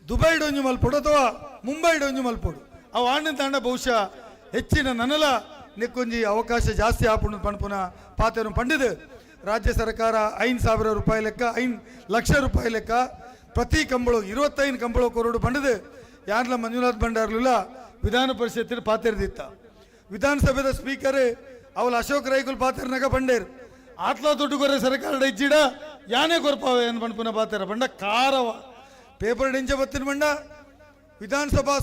Speaker 23: ದುಬೈ ಡೊಂಜು ಮಲ್ಪೊಡು ಅಥವಾ ಮುಂಬೈ ಡೊಂಜು ಮಲ್ಪೊಡು. ಅವು ಆಂಡಿನ ತಾಂಡ ಬಹುಶಃ ಹೆಚ್ಚಿನ ನನಲ ನಿಕ್ಕೊಂಜಿ ಅವಕಾಶ ಜಾಸ್ತಿ ಆಪುಂಡು ಪಣಪುನ ಪಾತೆರು ಪಂಡಿದು. ರಾಜ್ಯ ಸರ್ಕಾರ 5,000 ರೂಪಾಯಿ ಲೆಕ್ಕ, 5 ಲಕ್ಷ ರೂಪಾಯಿ ಲೆಕ್ಕ ಪ್ರತಿ ಕಂಬಳು 25 ಕಂಬಳು ಕೊರಡು ಪಂಡಿದು ಯಾರ್ಲ ಮಂಜುನಾಥ್ ಭಂಡಾರ್ಲಿಲ್ಲ ವಿಧಾನ ಪರಿಷತ್ತಿನ ಪಾತೆರ್ದಿತ್ತ. ವಿಧಾನಸಭೆದ ಸ್ಪೀಕರ್ ಅವಳು ಅಶೋಕ್ ರೈಕುಲ್ ಪಾತೆರ್ನಾಗ ಬಂಡೇರು ಆತ್ಲ ದುಡ್ಡು ಕೊರೆ ಸರ್ಕಾರ ಇಜ್ಜಿಡ ಯಾನೇ ಕೊರ್ಪಾವೆ ಏನು ಪನ್ಪುನ ಪಾತೆರ ಬಂಡ ಕಾರವ ಪೇಪರ್ ಡಿಂಚ ಬತ್ತಿನ ಬಂಡ ವಿಧಾನಸಭಾ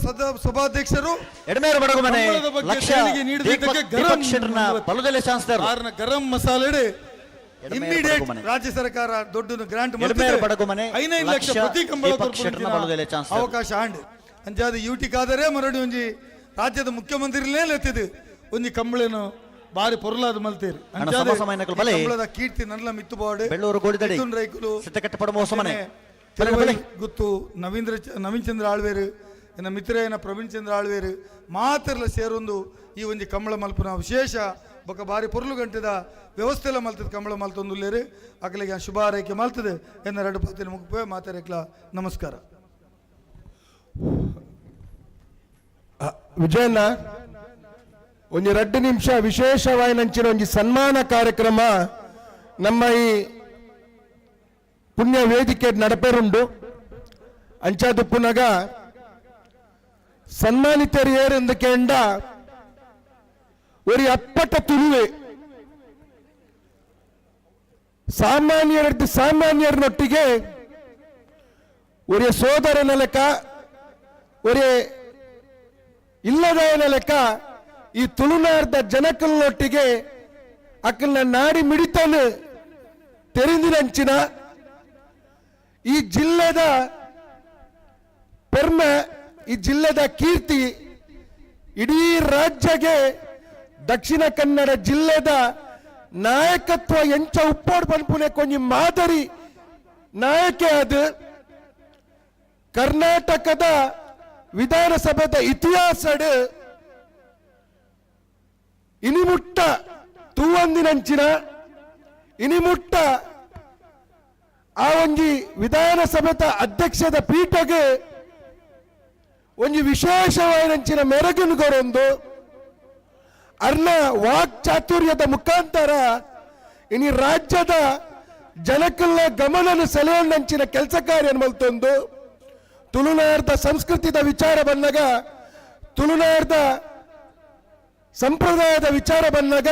Speaker 23: ಸಭಾಧ್ಯಕ್ಷರು
Speaker 9: ಎಡಮೇರು ಬಡಗುಮನೆ
Speaker 23: ಕಂಬಳದ ಬಗ್ಗೆ
Speaker 9: ಲಕ್ಷ
Speaker 23: ದೇಣಿಗೆ ನೀಡಿದ್ದಕ್ಕೆ
Speaker 9: ದೀಪಕ್
Speaker 23: ಗರಂ
Speaker 9: ದೀಪಕ್ ಶೆಟ್ಟರ್ನ ಬಲದಲ್ಲಿ ಚಾನ್ಸ್ ತರ್ಲು.
Speaker 23: ಆರ್ನ ಗರಂ ಮಸಾಲೆ ಇಮ್ಮಿಡಿಯೇಟ್
Speaker 9: ಬಡಗುಮನೆ.
Speaker 23: ರಾಜ್ಯ ಸರ್ಕಾರ ದೊಡ್ಡ ಗ್ರಾಂಟ್
Speaker 9: ಎಡಮೇರು ಬಡಗುಮನೆ
Speaker 23: 5 ಲಕ್ಷ
Speaker 9: ಲಕ್ಷ
Speaker 23: ಪ್ರತಿ ಕಂಬಳ
Speaker 9: ದೀಪಕ್ ಶೆಟ್ಟರ್ನ ಬಲದಲ್ಲಿ ಚಾನ್ಸ್ ತರ್ಲು.
Speaker 23: ಅವಕಾಶ ಆಂಡ್ ಅಂಚಾದ ಯೂಟಿಕಾದರೆ ಮರಡಿ ಒಂಜಿ ರಾಜ್ಯದ ಮುಖ್ಯಮಂತ್ರಿಲೇ ಲೆತ್ತಿದ್ದು ಒಂಜಿ ಕಂಬಳೇನು ಬಾರಿ ಪೊರ್ಲಾದ ಮಲ್ತೇರು.
Speaker 9: ಅಣ್ಣ,
Speaker 23: ಅಂಚಾದ
Speaker 9: ಸಮಸಮಯನಕುಲು ಬಲೆ.
Speaker 23: ಕಂಬಳದ ಕೀರ್ತಿ ನಲ್ಲ ಮಿತ್ತು ಬೋರ್ಡ್
Speaker 9: ಬೆಳ್ಳೂರು ಗೋಳಿದಡಿ.
Speaker 23: ಮಿಥುನ್ ರೈಕುಲು
Speaker 9: ಸಿದ್ದಕಟ್ಟೆ ಪಡಮ ಹೊಸಮನೆ.
Speaker 23: ಅಂಚನೆ
Speaker 9: ಬಲೆ, ಬಲೆ.
Speaker 23: ಗುತ್ತು ನವೀನ್ ಚಂದ್ರ ಆಳ್ವೇರು ಎನ್ನ ಮಿತ್ರಯನ ಪ್ರವೀಣ್ ಚಂದ್ರ ಆಳ್ವೇರು ಮಾತ್ರಲ ಸೇರೊಂದು ಈ ಒಂಜಿ ಕಂಬಳ ಮಲ್ಪುನ ವಿಶೇಷ ಬೊಕ ಬಾರಿ ಪೊರ್ಲು ಗಂಟೆದ ವ್ಯವಸ್ಥೆಲ ಮಲ್ತದ ಕಂಬಳ ಮಲ್ತೊಂದುಲ್ಲೇರು. ಅಕಲಿಗೆ ಶುಭ ಹಾರೈಕೆ ಮಲ್ತದೆ ಎನ್ನ ಎರಡು ಪಾತಿನ ಮುಗಿಪೆ ಮಾತಾರೇಕ್ಲ ನಮಸ್ಕಾರ.
Speaker 22: ವಿಜಯಣ್ಣ ಒಂಜಿ 2 ನಿಮಿಷ ವಿಶೇಷವಾಯಿನಂಚಿನ ಒಂಜಿ ಸನ್ಮಾನ ಕಾರ್ಯಕ್ರಮ ನಮ್ಮ ಈ ಪುಣ್ಯ ವೇದಿಕೆ ನಡಪೇರುಂಡು. ಅಂಚಾದ ಪುನಗ ಸನ್ಮಾನಿತರು ಏರೆಂದು ಕೇಂಡ ಒರಿ ಅಪ್ಪಟ ತುಳುವೆ ಸಾಮಾನ್ಯರದ್ದು ಸಾಮಾನ್ಯರನ್ನೊಟ್ಟಿಗೆ ಒರಿಯ ಸೋದರನ ಲೆಕ್ಕ ಒರಿಯ ಇಲ್ಲದ ಲೆಕ್ಕ ಈ ತುಳುನಾರ್ದ ಜನಕಲ್ನೊಟ್ಟಿಗೆ ಅಕ್ಕಲ್ನ ನಾಡಿ ಮಿಡಿತನು ತೆರಿಂದಿನಂಚಿನ ಈ ಜಿಲ್ಲೆದ ಪೆರ್ಮೆ, ಈ ಜಿಲ್ಲೆದ ಕೀರ್ತಿ ಇಡೀ ರಾಜ್ಯಗೆ ದಕ್ಷಿಣ ಕನ್ನಡ ಜಿಲ್ಲೆದ ನಾಯಕತ್ವ ಎಂಚ ಉಪ್ಪೋಡ್ ಪನ್ಪುನೆ ಕೊಂಜಿ ಮಾದರಿ ನಾಯಕೆ ಅದು ಕರ್ನಾಟಕದ ವಿಧಾನಸಭೆದ ಇತಿಹಾಸಡ್ ಇನಿಮುಟ್ಟ ತೂವಂದಿನಂಚಿನ ಇನಿಮುಟ್ಟ ಆ ಒಂಜಿ ವಿಧಾನಸಭೆತ ಅಧ್ಯಕ್ಷದ ಪೀಠಗೆ ಒಂಜಿ ವಿಶೇಷವಾಯಿನಂಚಿನ ಮೆರಗುನು ಕೊರೊಂದು ಅರ್ನ ವಾಕ್ಚಾತುರ್ಯದ ಮುಖಾಂತರ ಇನಿ ರಾಜ್ಯದ ಜನಕಲ್ಲ ಗಮನನ ಸೆಳೆಯೊಂದಂಚಿನ ಕೆಲಸ ಕಾರ್ಯ ಮಲ್ತೊಂದು ತುಳುನಾಡ್ದ ಸಂಸ್ಕೃತಿದ ವಿಚಾರ ಬಂದಾಗ ತುಳುನಾಡ್ದ ಸಂಪ್ರದಾಯದ ವಿಚಾರ ಬಂದಾಗ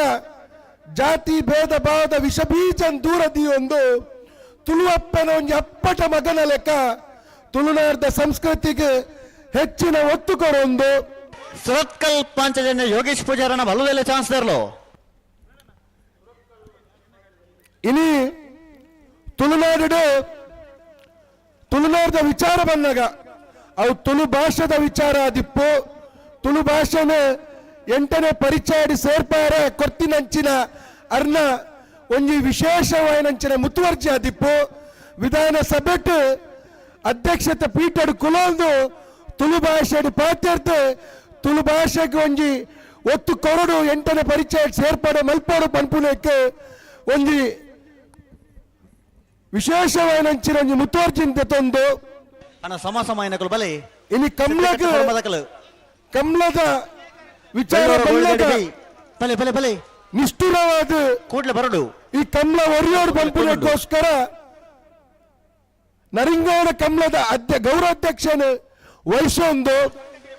Speaker 22: ಜಾತಿ ಭೇದ ಭಾವದ ವಿಷಬೀಜನ್ ದೂರದಿಯೊಂದು ತುಳುವಪ್ಪನ ಒಂಜಿ ಅಪ್ಪಟ ಮಗನ ಲೆಕ್ಕ ತುಳುನಾಡ್ದ ಸಂಸ್ಕೃತಿಗೆ ಹೆಚ್ಚಿನ ಒತ್ತು ಕೊರೊಂದು
Speaker 9: ಸುರತ್ಕಲ್ ಪಾಂಚಜನ್ಯ ಯೋಗೇಶ್ ಪೂಜಾರನ ಬಲದಲ್ಲಿ ಚಾನ್ಸ್ ತರ್ಲು.
Speaker 22: ಇನಿ ತುಳುನಾಡು ತುಳುನಾಡ್ದ ವಿಚಾರ ಬಂದಾಗ ಅವು ತುಳು ಭಾಷೆದ ವಿಚಾರ ಆದಿಪ್ಪು ತುಳು ಭಾಷೆನ 8ನೇ ಪರಿಚಯ ಸೇರ್ಪಾರ ಕೊರ್ತಿನಂಚಿನ ಅರ್ನ ಒಂಜಿ ವಿಶೇಷವಾಯಿನಂಚಿನ ಮುತುವರ್ಜಿ ಆದಿಪ್ಪು ವಿಧಾನಸಭೆಟ್ ಅಧ್ಯಕ್ಷತೆ ಪೀಠಡ್ ಕುಲೊಂದು ತುಳು ಭಾಷೆಡ್ ಪಾತೆರ್ದು ತುಳು ಭಾಷೆಗೆ ಒಂಜಿ ಒತ್ತು ಕೊರಡು ಎಂಟನೇ ಪರಿಚಯ ಸೇರ್ಪಡೆ ಮಲ್ಪೋಡು ಪನ್ಪುನಕ್ಕೆ ಒಂಜಿ ವಿಶೇಷವಾಯಿನಂಚಿನ ಒಂಜಿ ಮುತುವರ್ಜಿಂತೆ ತಂದು
Speaker 9: ಅಣ್ಣ ಸಮ ಸಮ ಏನಕಲು ಬಲೆ.
Speaker 22: ಇನಿ ಕಮ್ಲಗ್ ಕಮ್ಲದ ವಿಚಾರ ಬಲ್ಲಗ
Speaker 9: ಬಲೆ ಬಲೆ ಬಲೆ.
Speaker 22: ನಿಷ್ಠುರವಾದ
Speaker 9: ಕೂಡ್ಲೆ ಬರಡು.
Speaker 22: ಈ ಕಮ್ಲ ಒರಿಯೋಡು ಪನ್ಪುನಕ್ಕೋಸ್ಕರ ನರಿಂಗಾನ ಕಮ್ಲದ ಗೌರವಾಧ್ಯಕ್ಷನ ವಹಿಸೊಂದು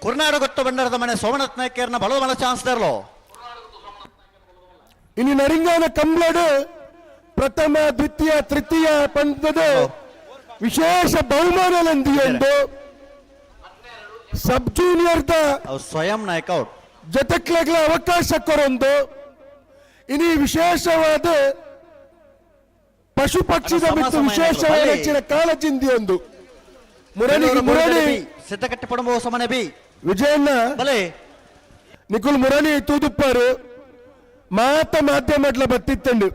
Speaker 9: ಕುರ್ನಾಡ ಗೊತ್ತ ಬಂಡಾರದ ಮನೆ ಸೋಮನಾಥ್ ನಾಯ್ಕರ್ನ ಬಲದ ಮನ ಚಾನ್ಸ್ ತರಲೋ.
Speaker 22: ಇನ್ನು ನರಿಂಗಾನ ಕಮ್ಲಡು ಪ್ರಥಮ ದ್ವಿತೀಯ ತೃತೀಯ ಪಂಥದ ವಿಶೇಷ ಬಹುಮಾನಲಂದಿಯೊಂದು ಸಬ್ ಜೂನಿಯರ್
Speaker 9: ಸ್ವಯಂ ನಾಯಕ್ ಔಟ್.
Speaker 22: ಜೊತೆಕ್ಲೆಗ್ಲ ಅವಕಾಶ ಕೊರೊಂದು ಇನಿ ವಿಶೇಷವಾದ ಪಶು ಪಕ್ಷಿದ ಮತ್ತು ವಿಶೇಷವಾದ ಹೆಚ್ಚಿನ ಕಾಳಜಿಂದಿಯೊಂದು ಮುರಳಿ ಮುರಳಿ
Speaker 9: ಸಿದ್ಧಕಟ್ಟೆ ಪಡಂಬ ಹೊಸಮನೆ ಬಿ
Speaker 22: ವಿಜಯಣ್ಣ
Speaker 9: ಬಲೆ.
Speaker 22: ನಿಕುಲ್ ಮುರಳಿ ತೂದುಪ್ಪಾರು ಮಾತ ಮಾಧ್ಯಮಡ್ಲ ಬತ್ತಿತ್ತಂಡು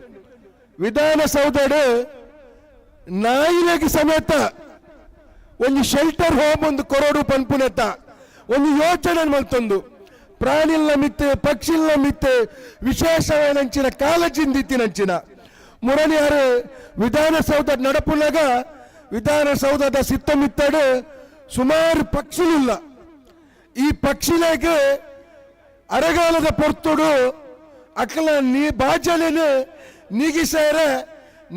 Speaker 22: ವಿಧಾನಸೌಧಡು ನಾಯಿಲೆಗ್ ಸಮೇತ ಒಂಜಿ ಶೆಲ್ಟರ್ ಹೋಮ್ ಒಂದು ಕೊರೋಡು ಪನ್ಪುನೆತ ಒಂದು ಯೋಚನೆ ಮಲ್ತೊಂದು ಪ್ರಾಣಿಲ್ಲ ಮಿತ್ತೆ ಪಕ್ಷಿಲ್ಲ ಮಿತ್ತೆ ವಿಶೇಷವಾದ ಕಾಳಜಿಂದಿತ್ತಿನಂಚಿನ ಮುರಳಿಯಾರು ವಿಧಾನಸೌಧ ನಡಪುನಗ ವಿಧಾನಸೌಧದ ಸಿತ್ತಮಿತ್ತಡು ಸುಮಾರು ಪಕ್ಷಿಲಿಲ್ಲ. ಈ ಪಕ್ಷಿಲೆಗ್ ಅರಗಾಲದ ಪೊರ್ತುಡು ಅಕಲ ನೀ ಬಾಜಲಿನ ನೀಗಿಸೇರ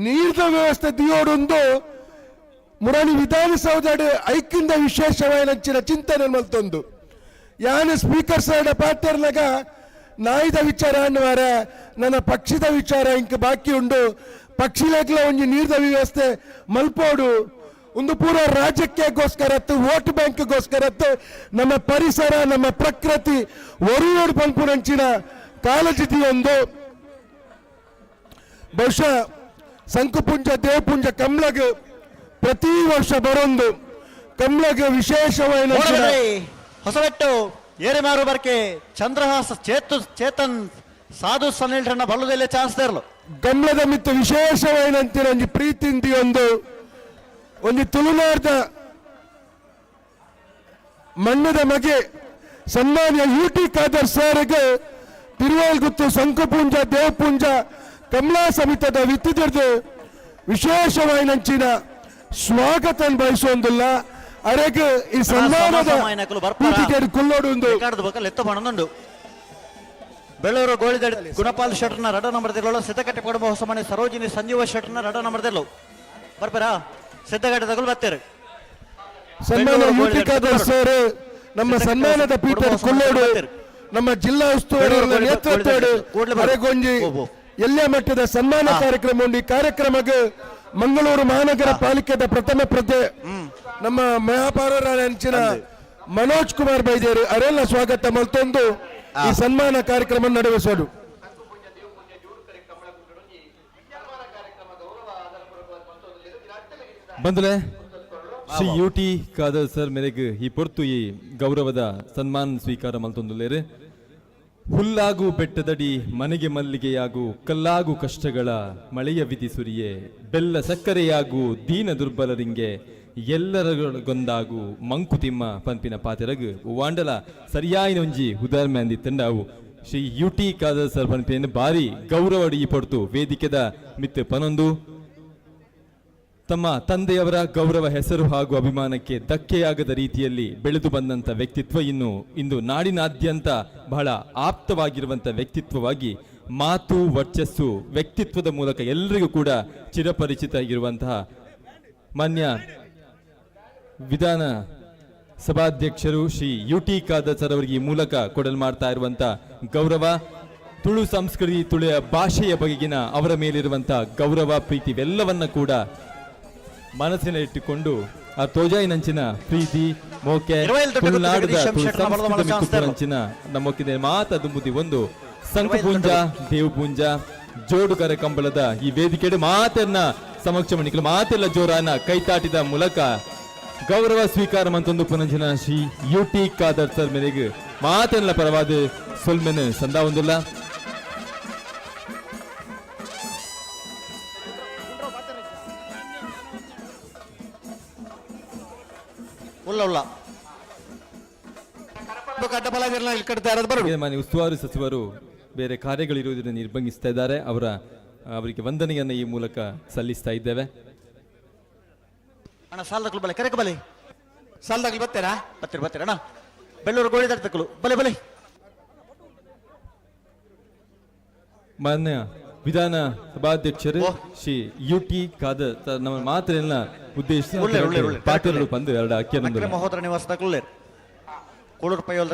Speaker 22: ನೀರ್ದ ವ್ಯವಸ್ಥೆ ದಿಯೋಡೊಂದು ಮುರಳಿ ವಿಧಾನಸೌಧಡ್ ಐಕ್ಕಿಂದ ವಿಶೇಷವಾಯಿನಂಚಿನ ಚಿಂತನೆ ಮಲ್ತೊಂದು ಯಾನು ಸ್ಪೀಕರ್ ಸೈಡ್ ಪಾತೆರ್ನಗ ನಾಯಿದ ವಿಚಾರ ಅನ್ನುವಾರ ನನ್ನ ಪಕ್ಷಿದ ವಿಚಾರ ಇಂಕ ಬಾಕಿ ಉಂಡು ಪಕ್ಷಿಲೇಗ್ಲ ಒಂಜಿ ನೀರ್ದ ವ್ಯವಸ್ಥೆ ಮಲ್ಪೋಡು ಒಂದು ಪೂರ ರಾಜ್ಯಕ್ಕೆಗೋಸ್ಕರ ವೋಟ್ ಬ್ಯಾಂಕ್ಗೋಸ್ಕರ ನಮ್ಮ ಪರಿಸರ ನಮ್ಮ ಪ್ರಕೃತಿ ಒರಿಯೋಡು ಪಂಪುನಂಚಿನ ಕಾಳಜಿ ಒಂದು ಬಹುಶಃ ಸಂಕುಪುಂಜ ದೇವಪುಂಜ ಕಮ್ಲಗ್ ಪ್ರತಿ ವರ್ಷ ಬರೊಂದು ಕಮ್ಲಗ್ ವಿಶೇಷವಾದ
Speaker 9: ಹೊಸಬೆಟ್ಟು ಏರಿಮಾರು ಬರ್ಕೆ ಚಂದ್ರಹಾಸ ಚೇತು ಚೇತನ್ ಸಾಧು ಸನಿಲ್ರನ್ನ ಬಲ್ಲದಲ್ಲೇ ಚಾನ್ಸ್ ತರಲು.
Speaker 22: ಗಮ್ಲದ ಮಿತ್ತು ವಿಶೇಷವಾಯಿನಂತಿನ ಒಂಜಿ ಪ್ರೀತಿಂದಿ ಒಂದು ಒಂಜಿ ತುಳುನಾಡ್ದ ಮಣ್ಣದ ಮಗೆ ಸನ್ಮಾನ್ಯ ಯು ಟಿ ಖಾದರ್ ಸರ್ಗೆ ತಿರುವೇಲ್ಗುತ್ತು ಸಂಕುಪುಂಜ ದೇವಪುಂಜ ಕಮಲಾ ಸಮಿತದ ವಿತ್ತಿದಿರ್ದು ವಿಶೇಷವಾಯಿನಂಚಿನ ಸ್ವಾಗತ ಬಯಸುವಂದಿಲ್ಲ. ಅರೆಗ್ ಈ ಸನ್ಮಾನದ ಪೀಠಿಕೆಡ್ ಕುಲ್ಲೋಡು ಒಂದು
Speaker 9: ಲೆತ್ತ ಬಣ್ಣದುಂಡು. ಬೆಳ್ಳೂರು ಗೋಳಿದಡಿ ಗುಣಪಾಲ್ ಶೆಟ್ಟರ್ನ ರಡ ನಂಬರ್ ದಿಲ್ಲೋ. ಸಿದ್ದಕಟ್ಟೆ ಕೊಡಂಬ ಹೊಸಮನೆ ಸರೋಜಿನಿ ಸಂಜೀವ ಶೆಟ್ಟರ್ನ ರಡ ನಂಬರ್ ದಿಲ್ಲೋ. ಬರ್ಪರಾ ಸಿದ್ದಗಟ್ಟೆ ತಗೊಳ್ ಬರ್ತೀರಿ.
Speaker 22: ಸನ್ಮಾನ ಯು ಟಿ ಖಾದರ್ ಸರ್ ನಮ್ಮ ಸನ್ಮಾನದ ಪೀಠದ ಕುಲ್ಲೋಡು ನಮ್ಮ ಜಿಲ್ಲಾ ಉಸ್ತುವಾರಿ ನೇತೃತ್ವದ ಅರೆಗೊಂಜಿ ಎಲ್ಲ ಮಟ್ಟದ ಸನ್ಮಾನ ಕಾರ್ಯಕ್ರಮ ಉಂಡು. ಈ ಕಾರ್ಯಕ್ರಮಕ್ಕೆ ಮಂಗಳೂರು ಮಹಾನಗರ ಪಾಲಿಕೆದ ಪ್ರಥಮ ಪ್ರಜೆ ನಮ್ಮ ಮಹಾಪೌರರ ಅಂಚಿನ ಮನೋಜ್ ಕುಮಾರ್ ಬೈದೇರು ಅರೆಲ್ಲ ಸ್ವಾಗತ ಮಲ್ತೊಂದು ಈ ಸನ್ಮಾನ ಕಾರ್ಯಕ್ರಮ ನಡೆಸೋದು.
Speaker 3: ಬಂದ್ರೆ Shri U T Khader sir ಮೇರೆಗೆ ಈ ಪೊರ್ತು ಈ ಗೌರವದ ಸನ್ಮಾನ ಸ್ವೀಕಾರ ಮಲ್ತೊಂದುಲ್ಲೇರು. ಹುಲ್ಲಾಗು ಬೆಟ್ಟದಡಿ ಮನೆಗೆ ಮಲ್ಲಿಗೆಯಾಗು ಕಲ್ಲಾಗು ಕಷ್ಟಗಳ ಮಳೆಯ ವಿಧಿ ಸುರಿಯೆ ಬೆಲ್ಲ ಸಕ್ಕರೆಯಾಗು ದೀನ ದುರ್ಬಲರಿಂಗೆ ಎಲ್ಲರಗೊಂದಾಗು ಮಂಕುತಿಮ್ಮ ಪಂಪಿನ ಪಾತೆರಗು ವಾಂಡಲ ಸರಿಯಾಯಿನೊಂಜಿ ಉದಾಹರಣೆ ಅಂದಿತ್ತಂಡಾವು Shri U T Khader sir ಪನ್ಪಿನ ಭಾರಿ ಗೌರವಡಿ ಈ ಪೊರ್ತು ವೇದಿಕೆದ ಮಿತ್ತು ಪನೊಂದು ತಮ್ಮ ತಂದೆಯವರ ಗೌರವ ಹೆಸರು ಹಾಗೂ ಅಭಿಮಾನಕ್ಕೆ ಧಕ್ಕೆಯಾಗದ ರೀತಿಯಲ್ಲಿ ಬೆಳೆದು ಬಂದಂಥ ವ್ಯಕ್ತಿತ್ವ ಇನ್ನು ಇಂದು ನಾಡಿನಾದ್ಯಂತ ಬಹಳ ಆಪ್ತವಾಗಿರುವಂಥ ವ್ಯಕ್ತಿತ್ವವಾಗಿ ಮಾತು ವರ್ಚಸ್ಸು ವ್ಯಕ್ತಿತ್ವದ ಮೂಲಕ ಎಲ್ಲರಿಗೂ ಕೂಡ ಚಿರಪರಿಚಿತ ಇರುವಂತಹ ಮಾನ್ಯ ವಿಧಾನ ಸಭಾಧ್ಯಕ್ಷರು Shri U T Khader sir ಅವರಿಗೆ ಈ ಮೂಲಕ ಕೊಡಲು ಮಾಡ್ತಾ ಇರುವಂಥ ಗೌರವ, ತುಳು ಸಂಸ್ಕೃತಿ ತುಳಿಯ ಭಾಷೆಯ ಬಗೆಗಿನ ಅವರ ಮೇಲಿರುವಂತಹ ಗೌರವ ಪ್ರೀತಿ ಇವೆಲ್ಲವನ್ನ ಕೂಡ ಮನಸ್ಸಿನಲ್ಲಿಟ್ಟುಕೊಂಡು ಆ ತೋಜಾಯಿನಂಚಿನ ಪ್ರೀತಿ ಮೋಕೆ ತುಳುನಾಡದ ತುಳು ನಮ್ಮೊಕ್ಕಿದೆ ಮಾತ ದುಂಬುದಿ ಒಂದು ಸಂಕಪುಂಜ ದೇವಪುಂಜ ಜೋಡುಕರ ಕಂಬಳದ ಈ ವೇದಿಕೆಡೆ ಮಾತನ್ನ ಸಮಕ್ಷ ಮಣಿಕಲು ಮಾತೆಲ್ಲ ಜೋರಾನ ಕೈತಾಟಿದ ಮೂಲಕ ಗೌರವ ಸ್ವೀಕಾರ ಮಂತೊಂದು ಪುನಂಜನ Shri U T Khader sir ಮೇರೆಗೆ ಮಾತೆಲ್ಲ ಪರವಾದ ಸೊಲ್ಮೆನು ಸಂದಾ ಒಂದಿಲ್ಲ. ಮಾನ್ಯ ಉಸ್ತುವಾರಿ ಸಚಿವರು ಬೇರೆ ಕಾರ್ಯಗಳಿರುವುದನ್ನು ನಿರ್ಬಂಧಿಸ್ತಾ ಇದ್ದಾರೆ. ಅವರಿಗೆ ವಂದನೆಯನ್ನು ಈ ಮೂಲಕ ಸಲ್ಲಿಸ್ತಾ ಇದ್ದೇವೆ.
Speaker 9: ಅಣ್ಣ ಸಾಲದಕ್ಕಲು ಬಲೆ ಕರೆಕ ಬಲೆ ಸಾಲದಾಗಲಿ ಬರ್ತೀರಾ ಬರ್ತೀರ ಬರ್ತೀರ ಅಣ್ಣ. ಬೆಳ್ಳೂರು ಗೋಳಿದಾಡ್ತಕ್ಕಲು ಬಲೆ ಬಲೆ.
Speaker 3: ಮಾನ್ಯ ವಿಧಾನ ಸಭಾಧ್ಯಕ್ಷರು ಶ್ರೀ ಯು ಟಿ ಖಾದರ್ ನಮ್ಮ ಮಾತ್ರೆಯನ್ನ ಉದ್ದೇಶಿಸಿ ಪಾತ್ರಗಳು ಬಂದು ಎರಡು ಅಕ್ಕಿಯನ್ನು
Speaker 9: ಮಹೋದರ ನಿವಾಸದ ಕೋಳೂರು ಪೈಯೋಲ್ದ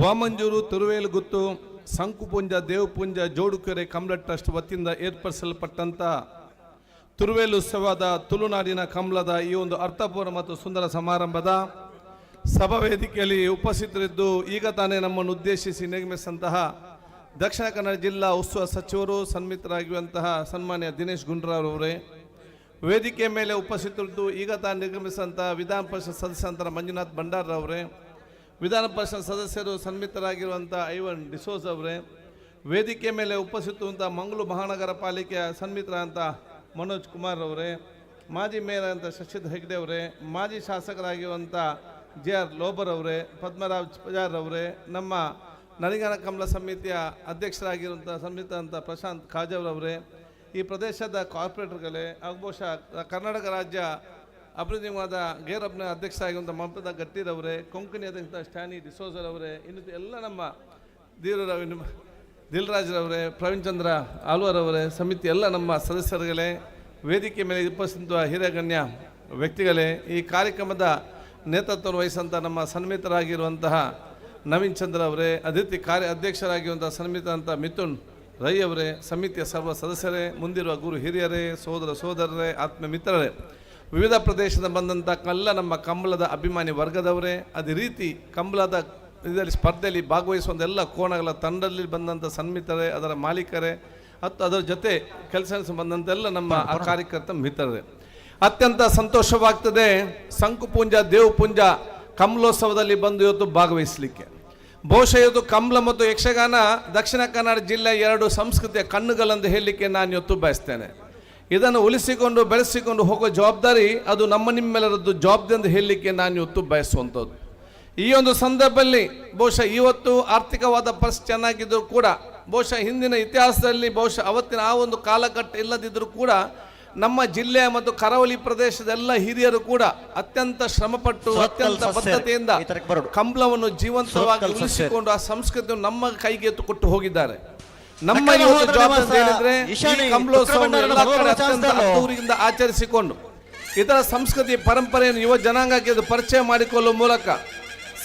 Speaker 7: ವಾಮಂಜೂರು ತಿರುವೇಲುಗುತ್ತು ಸಂಕುಪುಂಜ ದೇವಪುಂಜ ಜೋಡುಕೆರೆ ಕಮಲ ಟ್ರಸ್ಟ್ ವತಿಯಿಂದ ಏರ್ಪಡಿಸಲ್ಪಟ್ಟಂಥ ತುರುವೇಲು ಉತ್ಸವದ ತುಳುನಾಡಿನ ಕಮಲದ ಈ ಒಂದು ಅರ್ಥಪೂರ್ಣ ಮತ್ತು ಸುಂದರ ಸಮಾರಂಭದ ಸಭಾವೇದಿಕೆಯಲ್ಲಿ ಉಪಸ್ಥಿತರಿದ್ದು ಈಗ ತಾನೇ ನಮ್ಮನ್ನು ಉದ್ದೇಶಿಸಿ ನಿರ್ಮಿಸಿದಂತಹ ದಕ್ಷಿಣ ಕನ್ನಡ ಜಿಲ್ಲಾ ಉತ್ಸವ ಸಚಿವರು ಸನ್ಮಿತರಾಗಿರುವಂತಹ ಸನ್ಮಾನ್ಯ ದಿನೇಶ್ ಗುಂಡೂರಾವ್ ಅವರೇ, ವೇದಿಕೆ ಮೇಲೆ ಉಪಸ್ಥಿತರಿದ್ದು ಈಗ ತಾನೇ ನಿರ್ಗಮಿಸಿದಂತಹ ವಿಧಾನ ಪರಿಷತ್ ಸದಸ್ಯರಂತರ ಮಂಜುನಾಥ್ ಭಂಡಾರವರೇ, ವಿಧಾನ ಪರಿಷತ್ ಸದಸ್ಯರು ಸನ್ಮಿತರಾಗಿರುವಂಥ ಐವನ್ ಡಿಸೋಜ್ ಅವರೇ, ವೇದಿಕೆ ಮೇಲೆ ಉಪಸ್ಥಿತರುವಂಥ ಮಂಗಳೂರು ಮಹಾನಗರ ಪಾಲಿಕೆಯ ಸನ್ಮಿತರಾದಂಥ ಮನೋಜ್ ಕುಮಾರ್ ಅವರೇ, ಮಾಜಿ ಮೇಯರ್ ಅಂತ ಶಶಿಧರ್ ಹೆಗ್ಡೆ ಅವರೇ, ಮಾಜಿ ಶಾಸಕರಾಗಿರುವಂಥ ಜೆ ಆರ್ ಲೋಬರ್ ಅವರೇ, ಪದ್ಮರಾಜ್ ಪೂಜಾರ್ ಅವರೇ, ನಮ್ಮ ನರಿಗಾನ ಕಮಲ ಸಮಿತಿಯ ಅಧ್ಯಕ್ಷರಾಗಿರುವಂಥ ಸನ್ಮಿತರಂಥ ಪ್ರಶಾಂತ್ ಕಾಜವ್ರವರೇ, ಈ ಪ್ರದೇಶದ ಕಾರ್ಪೊರೇಟರ್ಗಳೇ, ಹಾಗೂ ಬಹುಶಃ ಕರ್ನಾಟಕ ರಾಜ್ಯ ಅಭಿವೃದ್ಧಿವಾದ ಗೇರಬ್ನ ಅಧ್ಯಕ್ಷರಾಗಿರುವಂಥ ಮಮತಾ ಗಟ್ಟಿರವರೇ, ಕೊಂಕಣಿ ಅಧ್ಯಕ್ಷ ಸ್ಟ್ಯಾನಿ ಡಿಸೋಜರವರೇ, ಇನ್ನು ಎಲ್ಲ ನಮ್ಮ ಧೀರರವಿ ನಿಮ್ಮ ದಿಲ್ರಾಜ್ರವರೇ, ಪ್ರವೀಣ್ ಚಂದ್ರ ಆಲ್ವರವರೇ, ಸಮಿತಿ ಎಲ್ಲ ನಮ್ಮ ಸದಸ್ಯರುಗಳೇ, ವೇದಿಕೆ ಮೇಲೆ ಉಪಸ್ಥಿತ ಹಿರಿಯಗಣ್ಯ ವ್ಯಕ್ತಿಗಳೇ, ಈ ಕಾರ್ಯಕ್ರಮದ ನೇತೃತ್ವವನ್ನು ವಹಿಸಂಥ ನಮ್ಮ ಸನ್ಮಿತರಾಗಿರುವಂತಹ ನವೀನ್ ಚಂದ್ರ ಅವರೇ, ಅತಿಥಿ ಕಾರ್ಯ ಅಧ್ಯಕ್ಷರಾಗಿರುವಂಥ ಸನ್ಮಿತ ಮಿಥುನ್ ರೈ ಅವರೇ, ಸಮಿತಿಯ ಸರ್ವ ಸದಸ್ಯರೇ, ಮುಂದಿರುವ ಗುರು ಹಿರಿಯರೇ, ಸೋದರ ಸೋದರರೇ, ಆತ್ಮ ಮಿತ್ರರೇ, ವಿವಿಧ ಪ್ರದೇಶದ ಬಂದಂಥ ಎಲ್ಲ ನಮ್ಮ ಕಂಬಳದ ಅಭಿಮಾನಿ ವರ್ಗದವರೇ, ಅದೇ ರೀತಿ ಕಂಬಳದ ಇದರಲ್ಲಿ ಸ್ಪರ್ಧೆಯಲ್ಲಿ ಭಾಗವಹಿಸುವಂಥ ಎಲ್ಲ ಕೋಣಗಳ ತಂಡದಲ್ಲಿ ಬಂದಂಥ ಸನ್ಮಿತರೇ, ಅದರ ಮಾಲೀಕರೇ ಮತ್ತು ಅದರ ಜೊತೆ ಕೆಲಸ ಬಂದಂತೆಲ್ಲ ನಮ್ಮ ಆ ಕಾರ್ಯಕರ್ತ ಮಿತ್ರರೇ, ಅತ್ಯಂತ ಸಂತೋಷವಾಗ್ತದೆ ಸಂಕುಪುಂಜ ದೇವಪುಂಜ ಕಮಲೋತ್ಸವದಲ್ಲಿ ಬಂದು ಇವತ್ತು ಭಾಗವಹಿಸಲಿಕ್ಕೆ. ಬಹುಶಃ ಇವತ್ತು ಕಂಬಳ ಮತ್ತು ಯಕ್ಷಗಾನ ದಕ್ಷಿಣ ಕನ್ನಡ ಜಿಲ್ಲೆಯ ಎರಡು ಸಂಸ್ಕೃತಿಯ ಕಣ್ಣುಗಳೆಂದು ಹೇಳಲಿಕ್ಕೆ ನಾನು ಇವತ್ತು ಬಯಸ್ತೇನೆ. ಇದನ್ನು ಉಳಿಸಿಕೊಂಡು ಬೆಳೆಸಿಕೊಂಡು ಹೋಗೋ ಜವಾಬ್ದಾರಿ ಅದು ನಮ್ಮ ನಿಮ್ಮೆಲ್ಲರದ್ದು ಜವಾಬ್ದಾರಿ ಎಂದು ಹೇಳಲಿಕ್ಕೆ ನಾನು ಇವತ್ತು ಬಯಸುವಂಥದ್ದು. ಈ ಒಂದು ಸಂದರ್ಭದಲ್ಲಿ ಬಹುಶಃ ಇವತ್ತು ಆರ್ಥಿಕವಾದ ಪರಿಸ್ಥಿತಿ ಚೆನ್ನಾಗಿದ್ದರೂ ಕೂಡ, ಬಹುಶಃ ಹಿಂದಿನ ಇತಿಹಾಸದಲ್ಲಿ ಬಹುಶಃ ಅವತ್ತಿನ ಆ ಒಂದು ಕಾಲಘಟ್ಟ ಇಲ್ಲದಿದ್ದರೂ ಕೂಡ ನಮ್ಮ ಜಿಲ್ಲೆಯ ಮತ್ತು ಕರಾವಳಿ ಪ್ರದೇಶದ ಎಲ್ಲ ಹಿರಿಯರು ಕೂಡ ಅತ್ಯಂತ ಶ್ರಮಪಟ್ಟು ಅತ್ಯಂತ ಬದ್ಧತೆಯಿಂದ ಕಂಬಳವನ್ನು ಜೀವಂತವಾಗಿ ಉಳಿಸಿಕೊಂಡು ಆ ಸಂಸ್ಕೃತಿಯನ್ನು ನಮ್ಮ ಕೈಗೆ ಎತ್ತು ಕೊಟ್ಟು ಹೋಗಿದ್ದಾರೆ. ನಮ್ಮ ಜವಾಬ್ದಾರಿ ಹೇಳಿದ್ರೆ ಕಂಬಳೋತ್ಸವವನ್ನು ಎಲ್ಲ ಕಡೆ ಅತ್ಯಂತ ಅದ್ದೂರಿಯಿಂದ ಆಚರಿಸಿಕೊಂಡು ಇದರ ಸಂಸ್ಕೃತಿ ಪರಂಪರೆಯನ್ನು ಯುವ ಜನಾಂಗಕ್ಕೆ ಅದು ಪರಿಚಯ ಮಾಡಿಕೊಳ್ಳುವ ಮೂಲಕ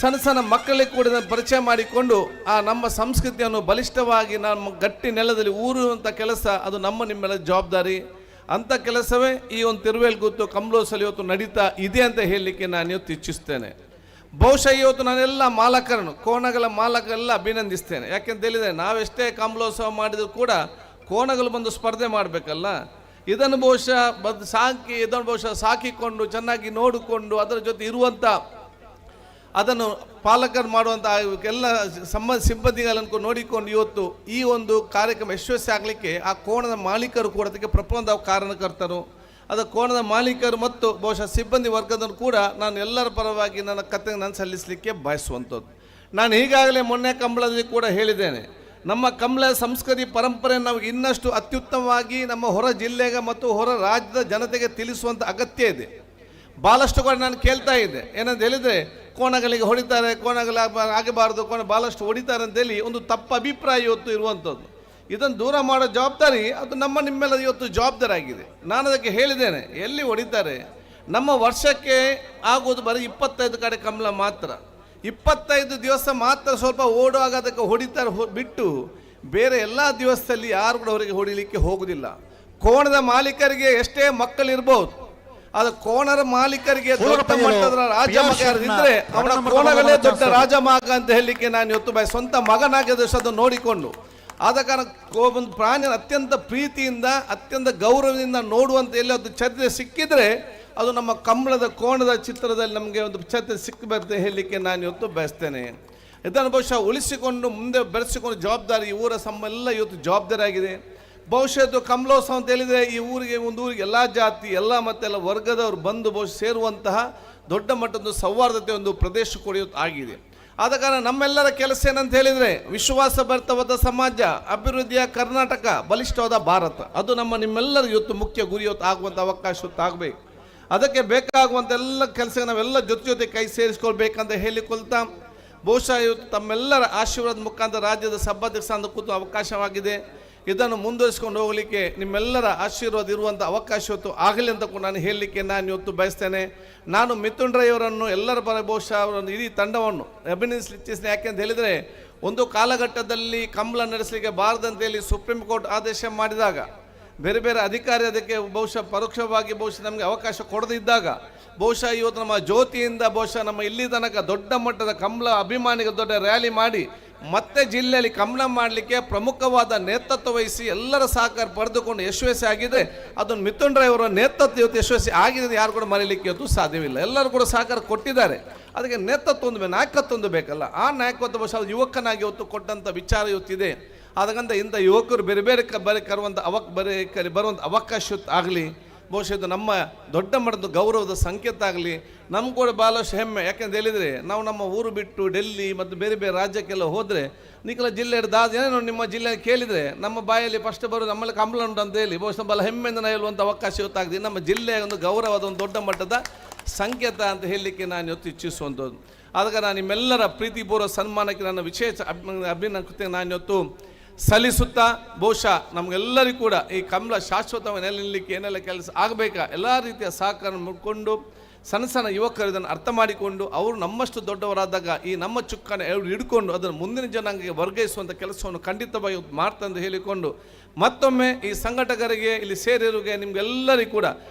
Speaker 7: ಸಣ್ಣ ಸಣ್ಣ ಮಕ್ಕಳಿಗೆ ಕೂಡ ಇದನ್ನು ಪರಿಚಯ ಮಾಡಿಕೊಂಡು ಆ ನಮ್ಮ ಸಂಸ್ಕೃತಿಯನ್ನು ಬಲಿಷ್ಠವಾಗಿ ನಮ್ಮ ಗಟ್ಟಿ ನೆಲದಲ್ಲಿ ಊರುವಂಥ ಕೆಲಸ ಅದು ನಮ್ಮ ನಿಮ್ಮೆಲ್ಲ ಜವಾಬ್ದಾರಿ. ಅಂಥ ಕೆಲಸವೇ ಈ ಒಂದು ತಿರುವೇಲ್ಗುತ್ತು ಕಂಬಳೋತ್ಸವ ಇವತ್ತು ನಡೀತಾ ಇದೆ ಅಂತ ಹೇಳಲಿಕ್ಕೆ ನಾನು ಇವತ್ತು ಇಚ್ಛಿಸ್ತೇನೆ. ಬಹುಶಃ ಇವತ್ತು ನಾನೆಲ್ಲ ಮಾಲಕರನ್ನು, ಕೋಣಗಳ ಮಾಲಕರೆಲ್ಲ ಅಭಿನಂದಿಸ್ತೇನೆ. ಯಾಕೆಂತ ಹೇಳಿದರೆ ನಾವೆಷ್ಟೇ ಕಂಬಳೋತ್ಸವ ಮಾಡಿದರೂ ಕೂಡ ಕೋಣಗಳು ಬಂದು ಸ್ಪರ್ಧೆ ಮಾಡಬೇಕಲ್ಲ. ಇದನ್ನು ಬಹುಶಃ ಸಾಕಿ ಇದನ್ನು ಬಹುಶಃ ಸಾಕಿಕೊಂಡು ಚೆನ್ನಾಗಿ ನೋಡಿಕೊಂಡು ಅದರ ಜೊತೆ ಇರುವಂಥ ಅದನ್ನು ಪಾಲಕರು ಮಾಡುವಂಥ ಎಲ್ಲ ಸಿಬ್ಬಂದಿಗಳನ್ನು ನೋಡಿಕೊಂಡು ಇವತ್ತು ಈ ಒಂದು ಕಾರ್ಯಕ್ರಮ ಯಶಸ್ವಿ ಆಗಲಿಕ್ಕೆ ಆ ಕೋಣದ ಮಾಲೀಕರು ಕೂಡ ಅದಕ್ಕೆ ಪ್ರಪ್ರಥಮ ಕಾರಣಕರ್ತರು. ಅದು ಕೋಣದ ಮಾಲೀಕರು ಮತ್ತು ಬಹುಶಃ ಸಿಬ್ಬಂದಿ ವರ್ಗದನ್ನು ಕೂಡ ನಾನು ಎಲ್ಲರ ಪರವಾಗಿ ನನ್ನ ಕತೆ ನಾನು ಸಲ್ಲಿಸಲಿಕ್ಕೆ ಬಯಸುವಂಥದ್ದು. ನಾನು ಈಗಾಗಲೇ ಮೊನ್ನೆ ಕಂಬಳದಲ್ಲಿ ಕೂಡ ಹೇಳಿದ್ದೇನೆ, ನಮ್ಮ ಕಂಬಳ ಸಂಸ್ಕೃತಿ ಪರಂಪರೆ ನಾವು ಇನ್ನಷ್ಟು ಅತ್ಯುತ್ತಮವಾಗಿ ನಮ್ಮ ಹೊರ ಜಿಲ್ಲೆಗೆ ಮತ್ತು ಹೊರ ರಾಜ್ಯದ ಜನತೆಗೆ ತಿಳಿಸುವಂಥ ಅಗತ್ಯ ಇದೆ. ಭಾಳಷ್ಟು ಕೂಡ ನಾನು ಕೇಳ್ತಾ ಇದ್ದೆ, ಏನಂತ ಹೇಳಿದರೆ ಕೋಣಗಳಿಗೆ ಹೊಡಿತಾರೆ, ಕೋಣಗಳು ಆಗಬಾರ್ದು, ಕೋಣ ಭಾಳಷ್ಟು ಹೊಡಿತಾರೆ ಅಂತೇಳಿ ಒಂದು ತಪ್ಪು ಅಭಿಪ್ರಾಯ ಇವತ್ತು ಇರುವಂಥದ್ದು. ಇದನ್ನು ದೂರ ಮಾಡೋ ಜವಾಬ್ದಾರಿ ಅದು ನಮ್ಮ ನಿಮ್ಮೆಲ್ಲ ಇವತ್ತು ಜವಾಬ್ದಾರಿ ಆಗಿದೆ. ನಾನು ಅದಕ್ಕೆ ಹೇಳಿದ್ದೇನೆ, ಎಲ್ಲಿ ಹೊಡಿತಾರೆ, ನಮ್ಮ ವರ್ಷಕ್ಕೆ ಆಗೋದು ಬರೀ 25 ಕಡೆ ಕಂಬಳ ಮಾತ್ರ, 25 ದಿವಸ ಮಾತ್ರ ಸ್ವಲ್ಪ ಓಡುವಾಗ ಅದಕ್ಕೆ ಹೊಡಿತಾರೆ ಬಿಟ್ಟು ಬೇರೆ ಎಲ್ಲ ದಿವಸದಲ್ಲಿ ಯಾರು ಕೂಡ ಅವರಿಗೆ ಹೊಡಿಲಿಕ್ಕೆ ಹೋಗುವುದಿಲ್ಲ. ಕೋಣದ ಮಾಲೀಕರಿಗೆ ಎಷ್ಟೇ ಮಕ್ಕಳಿರ್ಬೋದು, ಅದು ಕೋಣರ ಮಾಲೀಕರಿಗೆ ದೊಡ್ಡ ಮಟ್ಟದ ರಾಜಮಗ ಇದ್ರೆ ಅವನ ಕೋಣಗಳೇ ದೊಡ್ಡ ರಾಜಮಗ ಅಂತ ಹೇಳಲಿಕ್ಕೆ ನಾನು ಇವತ್ತು ಸ್ವಂತ ಮಗನಾಗಿ ಅದನ್ನು ನೋಡಿಕೊಂಡು ಆದ ಕಾರಣ ಒಂದು ಪ್ರಾಣಿನ ಅತ್ಯಂತ ಪ್ರೀತಿಯಿಂದ ಅತ್ಯಂತ ಗೌರವದಿಂದ ನೋಡುವಂಥ ಎಲ್ಲಿ ಅದು ಚರಿತ್ರೆ ಸಿಕ್ಕಿದರೆ ಅದು ನಮ್ಮ ಕಂಬಳದ ಕೋಣದ ಚಿತ್ರದಲ್ಲಿ ನಮಗೆ ಒಂದು ಚರಿತ್ರೆ ಸಿಕ್ಕಬರುತ್ತೆ ಹೇಳಲಿಕ್ಕೆ ನಾನು ಇವತ್ತು ಬಯಸ್ತೇನೆ. ಇದನ್ನು ಬಹುಶಃ ಉಳಿಸಿಕೊಂಡು ಮುಂದೆ ಬೆಳೆಸಿಕೊಂಡು ಜವಾಬ್ದಾರಿ ಈ ಊರ ಎಲ್ಲ ಇವತ್ತು ಜವಾಬ್ದಾರಿ ಆಗಿದೆ. ಬಹುಶಃ ಇದು ಕಂಬಳೋತ್ಸವ ಅಂತ ಹೇಳಿದರೆ ಈ ಊರಿಗೆ ಒಂದು ಊರಿಗೆ ಎಲ್ಲ ಜಾತಿ ಎಲ್ಲ ಮತ್ತೆಲ್ಲ ವರ್ಗದವರು ಬಂದು ಬಹುಶಃ ಸೇರುವಂತಹ ದೊಡ್ಡ ಮಟ್ಟದ ಸೌಹಾರ್ದತೆ ಒಂದು ಪ್ರದೇಶ ಕೂಡ ಇವತ್ತು ಆಗಿದೆ. ಆದ ಕಾರಣ ನಮ್ಮೆಲ್ಲರ ಕೆಲಸ ಏನಂತ ಹೇಳಿದರೆ ವಿಶ್ವಾಸಭರಿತವಾದ ಸಮಾಜ, ಅಭಿವೃದ್ಧಿಯ ಕರ್ನಾಟಕ, ಬಲಿಷ್ಠವಾದ ಭಾರತ, ಅದು ನಮ್ಮ ನಿಮ್ಮೆಲ್ಲರ ಇವತ್ತು ಮುಖ್ಯ ಗುರಿ ಇವತ್ತು ಆಗುವಂಥ ಅವಕಾಶ ಇವತ್ತು ಆಗಬೇಕು. ಅದಕ್ಕೆ ಬೇಕಾಗುವಂಥ ಎಲ್ಲ ಕೆಲಸ ನಾವೆಲ್ಲ ಜೊತೆ ಜೊತೆ ಕೈ ಸೇರಿಸ್ಕೊಳ್ಬೇಕಂತ ಹೇಳಿಕೊಳ್ತಾ ಬಹುಶಃ ಇವತ್ತು ತಮ್ಮೆಲ್ಲರ ಆಶೀರ್ವಾದ ಮುಖಾಂತರ ರಾಜ್ಯದ ಸಭಾಧ್ಯಕ್ಷ ಸ್ಥಾನದ ಕೂತು ಅವಕಾಶವಾಗಿದೆ. ಇದನ್ನು ಮುಂದುವರಿಸಿಕೊಂಡು ಹೋಗಲಿಕ್ಕೆ ನಿಮ್ಮೆಲ್ಲರ ಆಶೀರ್ವಾದ ಇರುವಂಥ ಅವಕಾಶ ಇವತ್ತು ಆಗಲಿ ಅಂತ ಕೂಡ ನಾನು ಹೇಳಲಿಕ್ಕೆ ನಾನು ಇವತ್ತು ಬಯಸ್ತೇನೆ. ನಾನು ಮಿಥುನ್ ರೈಯವರನ್ನು ಎಲ್ಲರ ಪರ ಬಹುಶಃ ಅವರನ್ನು ಇಡೀ ತಂಡವನ್ನು ಅಭಿನಂದಿಸಲಿಚ್ಛಿಸ್ತೇನೆ. ಯಾಕೆಂತ ಹೇಳಿದರೆ ಒಂದು ಕಾಲಘಟ್ಟದಲ್ಲಿ ಕಂಬಳ ನಡೆಸಲಿಕ್ಕೆ ಬಾರದಂತೇಳಿ ಸುಪ್ರೀಂ ಕೋರ್ಟ್ ಆದೇಶ ಮಾಡಿದಾಗ ಬೇರೆ ಬೇರೆ ಅಧಿಕಾರಿ ಅದಕ್ಕೆ ಬಹುಶಃ ಪರೋಕ್ಷವಾಗಿ ಬಹುಶಃ ನಮಗೆ ಅವಕಾಶ ಕೊಡದಿದ್ದಾಗ ಬಹುಶಃ ಇವತ್ತು ನಮ್ಮ ಜ್ಯೋತಿಯಿಂದ ಬಹುಶಃ ನಮ್ಮ ಇಲ್ಲಿ ತನಕ ದೊಡ್ಡ ಮಟ್ಟದ ಕಂಬಳ ಅಭಿಮಾನಿಗಳು ದೊಡ್ಡ ರ್ಯಾಲಿ ಮಾಡಿ ಮತ್ತೆ ಜಿಲ್ಲೆಯಲ್ಲಿ ಕಂಬಳ ಮಾಡಲಿಕ್ಕೆ ಪ್ರಮುಖವಾದ ನೇತೃತ್ವ ವಹಿಸಿ ಎಲ್ಲರ ಸಹಕಾರ ಪಡೆದುಕೊಂಡು ಯಶಸ್ವಿ ಆಗಿದೆ. ಅದನ್ನು ಮಿಥುನ್ ರೈ ಅವರ ನೇತೃತ್ವ ಇವತ್ತು ಯಶಸ್ವಿ ಆಗಿದೆ, ಯಾರು ಕೂಡ ಮರೀಲಿಕ್ಕೆ ಇವತ್ತು ಸಾಧ್ಯವಿಲ್ಲ. ಎಲ್ಲರೂ ಕೂಡ ಸಹಕಾರ ಕೊಟ್ಟಿದ್ದಾರೆ. ಅದಕ್ಕೆ ನೇತೃತ್ವ ಒಂದು ನಾಯಕತ್ವ ಒಂದು ಬೇಕಲ್ಲ, ಆ ನಾಯಕತ್ವ ಬಹುಶಃ ಯುವಕನಾಗಿ ಇವತ್ತು ಕೊಟ್ಟಂಥ ವಿಚಾರ ಇವತ್ತಿದೆ. ಅದಕ್ಕಂತ ಇಂಥ ಯುವಕರು ಬೇರೆ ಬೇರೆ ಬರೆ ಕರುವಂಥ ಅವಕ್ ಬರೆ ಕರಿ ಬರುವಂಥ ಅವಕಾಶ ಆಗಲಿ, ಬಹುಶಃ ಇದು ನಮ್ಮ ದೊಡ್ಡ ಮಟ್ಟದ ಗೌರವದ ಸಂಕೇತ ಆಗಲಿ. ನಮ್ಮ ಕೂಡ ಭಾಳಷ್ಟು ಹೆಮ್ಮೆ. ಯಾಕೆಂತ ಹೇಳಿದರೆ ನಾವು ನಮ್ಮ ಊರು ಬಿಟ್ಟು ಡೆಲ್ಲಿ ಮತ್ತು ಬೇರೆ ಬೇರೆ ರಾಜ್ಯಕ್ಕೆಲ್ಲ ಹೋದರೆ ನಿಖಲ ಜಿಲ್ಲೆ ದಾದ ಏನೋ ನಿಮ್ಮ ಜಿಲ್ಲೆ ಕೇಳಿದರೆ ನಮ್ಮ ಬಾಯಲ್ಲಿ ಫಸ್ಟ್ ಬರೋದು ನಮ್ಮಲ್ಲಿ ಕಂಬಳ ಉಂಟು ಅಂತ ಹೇಳಿ ಬಹುಶಃ ಭಾಳ ಹೆಮ್ಮೆಯಿಂದ ನಾವು ಹೇಳುವಂಥ ಅವಕಾಶ ಇವತ್ತಾಗಿದೆ. ನಮ್ಮ ಜಿಲ್ಲೆಯ ಒಂದು ಗೌರವದ ಒಂದು ದೊಡ್ಡ ಮಟ್ಟದ ಸಂಕೇತ ಅಂತ ಹೇಳಲಿಕ್ಕೆ ನಾನು ಇವತ್ತು ಇಚ್ಛಿಸುವಂಥದ್ದು. ಆದಾಗ ನಾನು ನಿಮ್ಮೆಲ್ಲರ ಪ್ರೀತಿಪೂರ್ವ ಸನ್ಮಾನಕ್ಕೆ ನನ್ನ ವಿಶೇಷ ಅಭಿನಂದನೆ ನಾನು ಇವತ್ತು ಸಲ್ಲಿಸುತ್ತಾ ಬಹುಶಃ ನಮಗೆಲ್ಲರಿಗೂ ಕೂಡ ಈ ಕಂಬಳ ಶಾಶ್ವತವಾಗಿ ನೆಲೆ ನಿಲ್ಲಲಿಕ್ಕೆ ಏನೆಲ್ಲ ಕೆಲಸ ಆಗಬೇಕಾ ಎಲ್ಲ ರೀತಿಯ ಸಹಕಾರ ಮುಡ್ಕೊಂಡು ಸಣ್ಣ ಸಣ್ಣ ಯುವಕರು ಇದನ್ನು ಅರ್ಥ ಮಾಡಿಕೊಂಡು ಅವರು ನಮ್ಮಷ್ಟು ದೊಡ್ಡವರಾದಾಗ ಈ ನಮ್ಮ ಚುಕ್ಕಾನ ಹಿಡ್ಕೊಂಡು ಅದನ್ನು ಮುಂದಿನ ಜನಾಂಗಕ್ಕೆ ವರ್ಗಾಯಿಸುವಂಥ ಕೆಲಸವನ್ನು ಖಂಡಿತವಾಗಿ ಮಾಡ್ತಂದು ಹೇಳಿಕೊಂಡು ಮತ್ತೊಮ್ಮೆ ಈ ಸಂಘಟಕರಿಗೆ ಇಲ್ಲಿ ಸೇರಿರುಗೆ ನಿಮಗೆಲ್ಲರಿಗೂ ಕೂಡ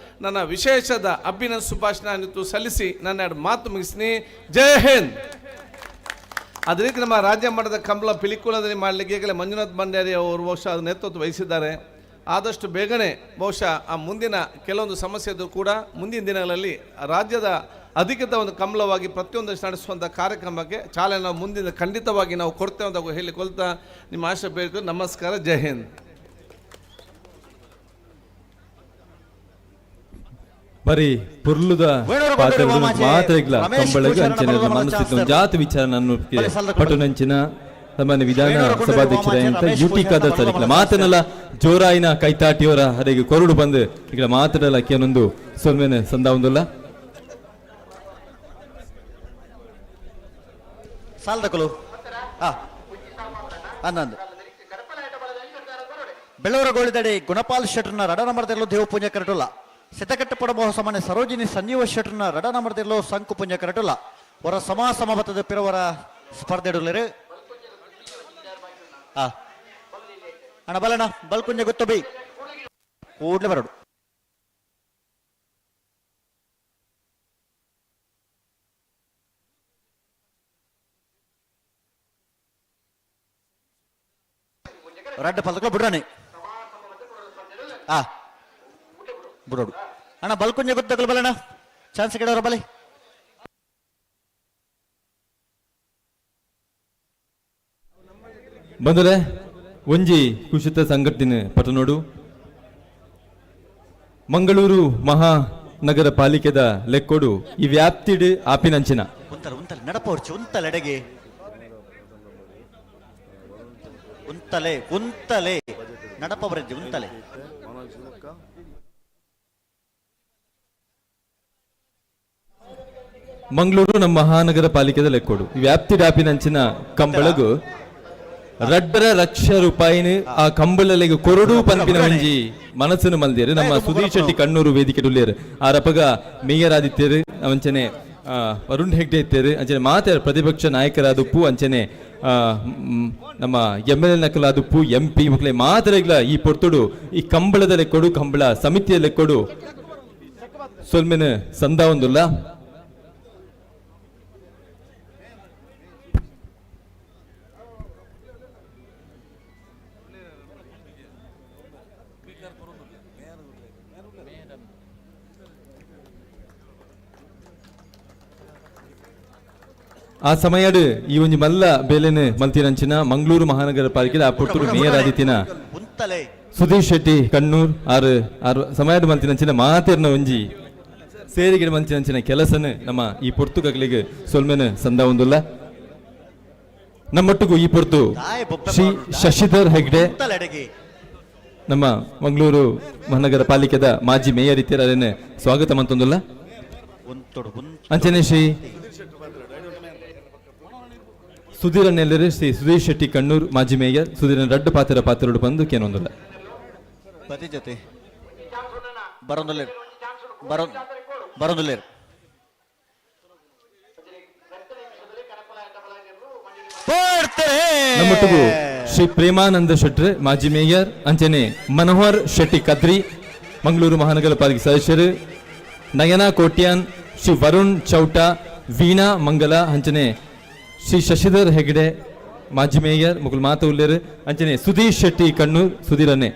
Speaker 7: ನನ್ನ ವಿಶೇಷದ ಅಭಿನಂದ ಸುಭಾಷಣ ಸಲ್ಲಿಸಿ ನನ್ನ ಎರಡು ಮಾತು ಮುಗಿಸ್ತೀನಿ. ಜೈ ಹಿಂದ್. ಅದೇ ರೀತಿ ನಮ್ಮ ರಾಜ್ಯ ಮಟ್ಟದ ಕಂಬಳ ಪಿಲಿಕುಲದಲ್ಲಿ ಮಾಡಲಿಕ್ಕೆ ಈಗಲೇ ಮಂಜುನಾಥ್ ಭಂಡಾರಿ ಅವರು ಬಹುಶಃ ಅದು ನೇತೃತ್ವ ವಹಿಸಿದ್ದಾರೆ. ಆದಷ್ಟು ಬೇಗನೆ ಬಹುಶಃ ಆ ಮುಂದಿನ ಕೆಲವೊಂದು ಸಮಸ್ಯೆದು ಕೂಡ ಮುಂದಿನ ದಿನಗಳಲ್ಲಿ ರಾಜ್ಯದ ಅಧಿಕೃತ ಒಂದು ಕಂಬಳವಾಗಿ ಪ್ರತಿಯೊಂದು ನಡೆಸುವಂಥ ಕಾರ್ಯಕ್ರಮಕ್ಕೆ ಚಾಲನೆ ಮುಂದಿನ ಖಂಡಿತವಾಗಿ ನಾವು ಕೊಡ್ತೇವೆ ಅಂತ ಹೇಳಿಕೊಳ್ತಾ ನಿಮ್ಮ ಆಶೆ ಬೇಕು. ನಮಸ್ಕಾರ, ಜೈ ಹಿಂದ್.
Speaker 3: ಬರೀ ಪುರ್ಲುದ ಮಾತ್ರ ಇಲ್ಲ ಕಂಬಳಗೆ ಅಂಚಿನ ಮನಸ್ಸಿತ್ತು ಜಾತಿ ವಿಚಾರ ನನ್ನ ಪಟುನಂಚಿನ ಸಾಮಾನ್ಯ ವಿಧಾನ ಸಭಾಧ್ಯಕ್ಷರ U T Khader sir ಇಕ್ಲ ಮಾತನಲ್ಲ ಜೋರಾಯಿನ ಕೈತಾಟಿಯವರ Harige ಕೊರಡು ಬಂದು ಈಗ ಮಾತನಲ್ಲ ಕೇನೊಂದು ಸೊನ್ಮೆನೆ ಸಂದಾವೊಂದುಲ್ಲ
Speaker 9: ಸಾಲದಕಲು ಹನ್ನೊಂದು ಬೆಳ್ಳೂರ ಗೋಳಿದಡಿ ಗುಣಪಾಲ್ ಶೆಟ್ಟರ್ನ ರಡ ನಂಬರ್ದಿರಲು ದೇವ ಪೂಜೆ ಕರಟುಲ್ಲ. ಸಿದ್ದಕಟ್ಟಪಡ ಸಾಮಾನ್ಯ ಸರೋಜಿನಿ ಸನ್ನಿವ ಶೆಟ್ಟರ್ನ ರಡ ನಂಬರ್ದಿರಲು ಸಂಕು ಪುಂಜ ಕರಟುಲ್ಲ. ಹೊರ ಸಮ ಸಮಬತ್ತದ ಪಿರವರ ಸ್ಪರ್ಧೆ ಇಡಲಿರು. ಅಣ್ಣ ಬಲಣ್ಣ ಬಲ್ಕುಂಜ ಗೊತ್ತು ಬಿ ಕೂಡ್ಲೆ ಬರೋಡು. ರಡ್ಡ ಪಲ್ದಕ್ಲ ಬಿಡ್ರಾಣಿ ಬಿಡೋಡು ಅಣ್ಣ ಬಲ್ಕುಂಜ ಗೊತ್ತಗಲ್ ಬಲಣ್ಣ ಚಾನ್ಸ್ ಕೆಡೋರ ಬಲಿ.
Speaker 3: ಬಂದರೆ ಒಂಜಿ ಕುಶಿತ ಸಂಘಟನೆ ಪಟನೋಡು ಮಂಗಳೂರು ಮಹಾನಗರ ಪಾಲಿಕೆದ ಲೆಕ್ಕೋಡು ಈ ವ್ಯಾಪ್ತಿಡ್ ಆಪಿನಂಚಿನ
Speaker 9: ಉಂತಲ ಉಂತಲೆ ನಡಪೋರ್ಚಿ ಉಂತಲೆ ಎಡೆಗೆ ಉಂತಲೆ ಉಂತಲೆ ನಡಪ ಬರಜ್ಜಿ ಉಂತಲೆ.
Speaker 3: ಮಂಗಳೂರು ನಮ್ಮ ಮಹಾನಗರ ಪಾಲಿಕೆದ ಲೆಕ್ಕೋಡು ಈ ವ್ಯಾಪ್ತಿ ಡಾಪಿನಂಚಿನ ಕಂಬಳಗು ರಡ್ಡರ ಲಕ್ಷ ರೂಪಾಯಿನ ಆ ಕಂಬಳಲೆಗೆ ಕೊರಡು ಪಂಪಿನ ಒಂಜಿ ಮನಸ್ಸನ್ನು ಮಲ್ದಿರು ನಮ್ಮ ಸುಧೀರ್ ಶೆಟ್ಟಿ ಕಣ್ಣೂರು ವೇದಿಕೆ ಡುಲ್ಲೇರು ಆ ರಪಗ ಮೇಯರ್ ಆದಿತ್ಯರು ಅಂಚನೆ ವರುಣ್ ಹೆಗ್ಡೆ ಇತ್ತೇರು ಅಂಚನೆ ಮಾತಾರ ಪ್ರತಿಪಕ್ಷ ನಾಯಕರಾದ ಉಪ್ಪು ಅಂಚನೆ ನಮ್ಮ ಎಮ್ ಎಲ್ ಎ ನಕಲಾದುಪ್ಪು ಎಂ ಪಿ ಮಕ್ಕಳೇ ಮಾತ್ರ ಈ ಪೊರ್ತುಡು ಈ ಕಂಬಳದ ಲೆಕ್ಕೊಡು ಕಂಬಳ ಸಮಿತಿಯ ಲೆಕ್ಕೊಡು ಸೊಲ್ಮೆನ ಸಂದ ಒಂದುಲ್ಲ. ಆ ಸಮಯಡ್ ಈ ಒಂಜಿ ಮಲ್ಲ ಬೇಲೆನ್ ಮಲ್ತಿನಂಚಿನ ಮಂಗಳೂರು ಮಹಾನಗರ ಪಾಲಿಕೆದ ಆ ಪೊರ್ತುಡು ಮೇಯರ್ ಆದಿತ್ತಿನ ಸುಧೀರ್ ಶೆಟ್ಟಿ ಕಣ್ಣೂರ್ ಆರು ಆರು ಸಮಯಡ್ ಮಲ್ತಿನಂಚಿನ ಮಾತೆರ್ನ ಒಂಜಿ ಸೇರಿಗೆ ಮಲ್ತಿನಂಚಿನ ಕೆಲಸನ ನಮ್ಮ ಈ ಪೊರ್ತುಗಗಳಿಗೆ ಸೊಲ್ಮೆನ ಸಂದ ಒಂದುಲ್ಲ. ನಮ್ಮೊಟ್ಟಿಗೂ ಈ ಪೊರ್ತು ಶ್ರೀ ಶಶಿಧರ್ ಹೆಗ್ಡೆ ನಮ್ಮ ಮಂಗಳೂರು ಮಹಾನಗರ ಪಾಲಿಕೆದ ಮಾಜಿ ಮೇಯರ್ ಇತ್ತೀರ, ಅದನ್ನೇ ಸ್ವಾಗತ ಮಂತೊಂದುಲ್ಲ. ಅಂಚನೆ ಶ್ರೀ ಸುಧೀರ್ ಅನ್ನೆಲ್ಲರು ಶ್ರೀ ಸುಧೀರ್ ಶೆಟ್ಟಿ ಕಣ್ಣೂರ್ ಮಾಜಿ ಮೇಯರ್ ಸುಧೀರ್ ರಡ್ಡು ಪಾತ್ರ ಪಾತ್ರಡು ಬಂದು ಕೇನೊಂದುಲ್ಲ.
Speaker 9: ಪತಿ ಜೊತೆ ಬರೋಂದುಲ್ಲೇರು ಬರೋಂದುಲ್ಲೇರು
Speaker 3: ನಮ್ಮೊಟ್ಟಿಗೂ ಶ್ರೀ ಪ್ರೇಮಾನಂದ ಶೆಟ್ರ್ ಮಾಜಿ ಮೇಯರ್, ಅಂಚನೆ ಮನೋಹರ್ ಶೆಟ್ಟಿ ಕದ್ರಿ ಮಂಗಳೂರು ಮಹಾನಗರ ಪಾಲಿಕೆ ಸದಸ್ಯರು, ನಯನಾ ಕೋಟ್ಯಾನ್, ಶ್ರೀ ವರುಣ್ ಚೌಟ, ವೀಣಾ ಮಂಗಲ, ಅಂಚನೆ ಶ್ರೀ ಶಶಿಧರ್ ಹೆಗ್ಡೆ ಮಾಜಿ ಮೇಯರ್ ಮುಕುಲ್ ಮಾತು ಉಲ್ಲೇರು, ಅಂಚನೆ ಸುಧೀರ್ ಶೆಟ್ಟಿ ಕಣ್ಣೂರ್ ಸುಧೀರನ್ನೇ.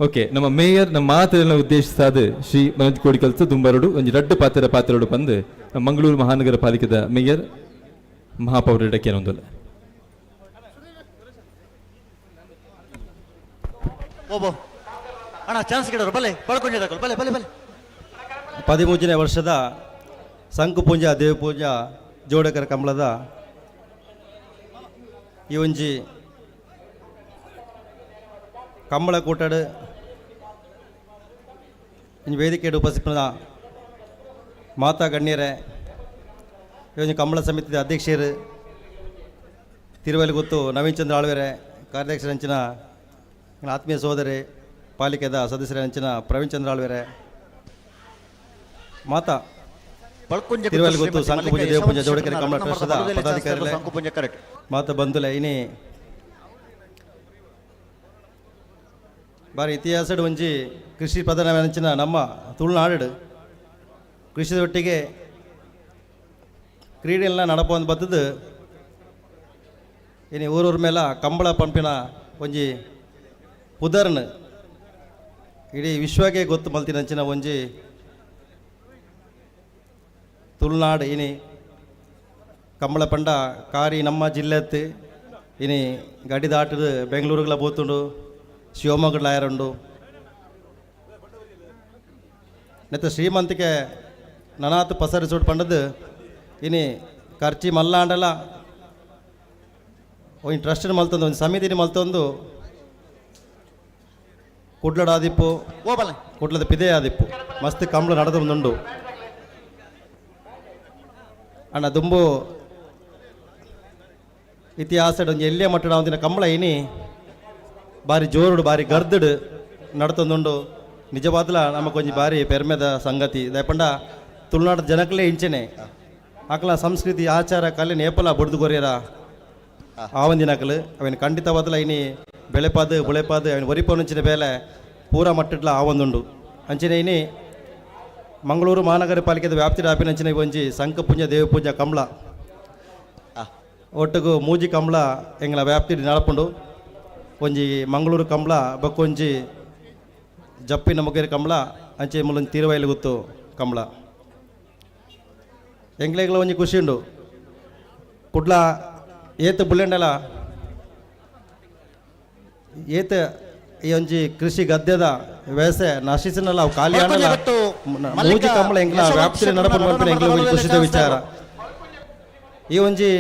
Speaker 3: ಓಕೆ, ನಮ್ಮ ಮೇಯರ್ ನಮ್ಮ ಮಾತೆಲ್ಲ ಉದ್ದೇಶಿಸಾದ ಶ್ರೀ ಮನೋಜ್ ಕೋಡಿಕಲ್ಸ ದುಂಬರಡು ಒಂಜಿ ರಡ್ಡು ಪಾತ್ರ ಪಾತ್ರಡು ಬಂದು ಮಂಗಳೂರು ಮಹಾನಗರ ಪಾಲಿಕೆದ ಮೇಯರ್ ಮಹಾಪೌರ ಇಡಕ್ಕೇನೊಂದುಲ್ಲ.
Speaker 9: ಓಬೋ ಅಣ್ಣ ಚಾನ್ಸ್ ಗಿಡರು ಬಲೆ ಬಳ್ಕೊಂಜ ಬಲೆ ಬಲೆ ಬಲೆ.
Speaker 8: 13ನೇ ವರ್ಷದ ಸಂಕುಪೂಂಜಾ ದೇವಪೂಜಾ ಜೋಡಕರ ಕಂಬಳದ ಈ ಒಂಜಿ ಕಂಬಳ ಕೂಟಡು ಇಂಜಿ ವೇದಿಕೆಡು ಉಪಸ್ಥಿತ ಮಾತಾ ಗಣ್ಯರೇ, ಈ ಒಂಜಿ ಕಂಬಳ ಸಮಿತಿದ ಅಧ್ಯಕ್ಷರು ತಿರುವಲಿಗುತ್ತು ನವೀನ್ ಚಂದ್ರ ಆಳ್ವೆರೆ, ಕಾರ್ಯಾಧ್ಯಕ್ಷರ ಅಂಚಿನ ಆತ್ಮೀಯ ಸೋದರಿ ಪಾಲಿಕೆದ ಸದಸ್ಯರ ಅಂಚಿನ ಪ್ರವೀಣ್ ಚಂದ್ರ ಆಳ್ವೆರೆ, ಮಾತಾ ತಿರುವಲಿಗುತ್ತು ಸಂಕಪೂಜೆ ದೇವಪೂಜೆ ಜೋಡಕೆರೆ ಕಂಬಳ ಟ್ರಸ್ಟ್ದ ಪದಾಧಿಕಾರಿಗಳೇ, ಮಾತಾ ಬಂಧುಲೆ, ಇನಿ ಬಾರಿ ಇತಿಹಾಸಡ್ ಒಂಜಿ ಕೃಷಿ ಪ್ರಧಾನ ಅಂಚಿನ ನಮ್ಮ ತುಳುನಾಡು ಕೃಷಿದೊಟ್ಟಿಗೆ ಕ್ರೀಡೆಲ್ಲ ನಡಪೊಂದು ಬತ್ತದು. ಇನಿ ಊರೂರ ಮೇಲ ಕಂಬಳ ಪಂಪಿನ ಒಂಜಿ ಪುದರ್ನ್ ಇಡೀ ವಿಶ್ವಕ್ಕೆ ಗೊತ್ತು ಮಲ್ತಿನಂಚಿನ ಒಂಜಿ ತುಳುನಾಡು. ಇನಿ ಕಂಬಳ ಪಂಡ ಕಾರಿ ನಮ್ಮ ಜಿಲ್ಲೆತ್ತು ಇನಿ ಗಡಿ ದಾಟದು ಬೆಂಗಳೂರುಗಳ ಬೋತುಂಡು, ಶಿವಮೊಗ್ಗಡ್ಲ ಆಯರುಂಡು. ನೆತ್ತ ಶ್ರೀಮಂತಿಕೆ ನನಾತ್ ಪಸರಿಸೋಡು ಪಂಡದು ಇನಿ ಖರ್ಚಿ ಮಲ್ಲಾಂಡಲ ಒಂಜಿ ಟ್ರಸ್ಟ್ ಮಲ್ತೊಂದು ಒಂಜಿ ಸಮಿತಿని ಮಲ್ತೊಂದು ಕುಡ್ಲಡ ಆದಿಪ್ಪು ಕುಡ್ಲದ ಪಿದೆ ಆದಿಪ್ಪು ಮಸ್ತ್ ಕಂಬಳ ನಡೆದೊಂದುಂಡು. ಅಣ್ಣ ದುಂಬು ಇತಿಹಾಸ ಒಂಜಿ ಎಲ್ಲಿಯ ಮಟ್ಟಡ ಒಂದಿನ ಕಂಬಳ ಇನಿ ಬಾರಿ ಜೋರುಡು ಬಾರಿ ಗರ್ದುಡು ನಡ್ತೊಂದುಂಡು. ನಿಜವಾದ್ಲ ನಮಕೊಂಜಿ ಬಾರಿ ಪೆರ್ಮೆದ ಸಂಗತಿ. ದಾಯಪಂಡ ತುಳುನಾಡು ಜನಕ್ಲೇ ಇಂಚೆನೆ ಅಕಲ ಸಂಸ್ಕೃತಿ ಆಚಾರ ಕಲೆ ನೇಪಲ ಬುಡ್ದು ಕೊರಿಯರ ಆವಂದಿನಕಲು ಅವಿನ ಖಂಡಿತವಾದಲ ಇನಿ ಬೆಳೆಪಾದು ಬುಳೆಪಾದು ಅವನ ಒರಿಪೊನುಂಚಿನ ಬೇಲೆ ಪೂರ ಮಟ್ಟಡ್ಲ ಆವಂದುಂಡು. ಅಂಚನೆ ಇನಿ ಮಂಗಳೂರು ಮಹಾನಗರ ಪಾಲಿಕೆದ ವ್ಯಾಪ್ತಿ ಆಪಿನಂಚಿನ ಒಂಜಿ ಸಂಕಪುಂಜ ದೇವಪೂಜ ಕಂಬಳ ಒಟ್ಟುಗು ಮೂಜಿ ಕಂಬಳ ಎಂಗ್ಲ ವ್ಯಾಪ್ತಿ ನಡಪುಂಡು. ಒಂಜಿ ಮಂಗಳೂರು ಕಂಬಳ ಬೊಕ್ಕೊಂಜಿ ಜಪ್ಪಿನ ಮುಗೇರಿ ಕಂಬಳ ಅಂಚೆ ಮುಲೊಂಜಿ ತೀರುವೈಲು ಗುತ್ತು ಕಂಬಳ. ಎಂಗ್ಲೆಗ್ಲ ಒಂಜಿ ಖುಷಿ ಉಂಡು. ಕುಡ್ಲ ಏತ್ ಬುಲ್ಲೆಂಡಲ ಏತ್ ಈ ಒಂಜಿ ಕೃಷಿ ಗದ್ಯದ ವ್ಯವಸಾಯ ನಶಿಸಿನಲ್ಲ ಅವು ಖಾಲಿ ಆಂಡಲ ಮೂಜಿ ಕಂಬಳ ಎಂಗ್ಲ ವ್ಯಾಪ್ತಿ ನಡಪುಂಡು ಪನ್ಪಿನ ಎಂಗ್ಲ ಒಂಜಿ ಖುಷಿದ ವಿಚಾರ. ಈ ಒಂಜಿ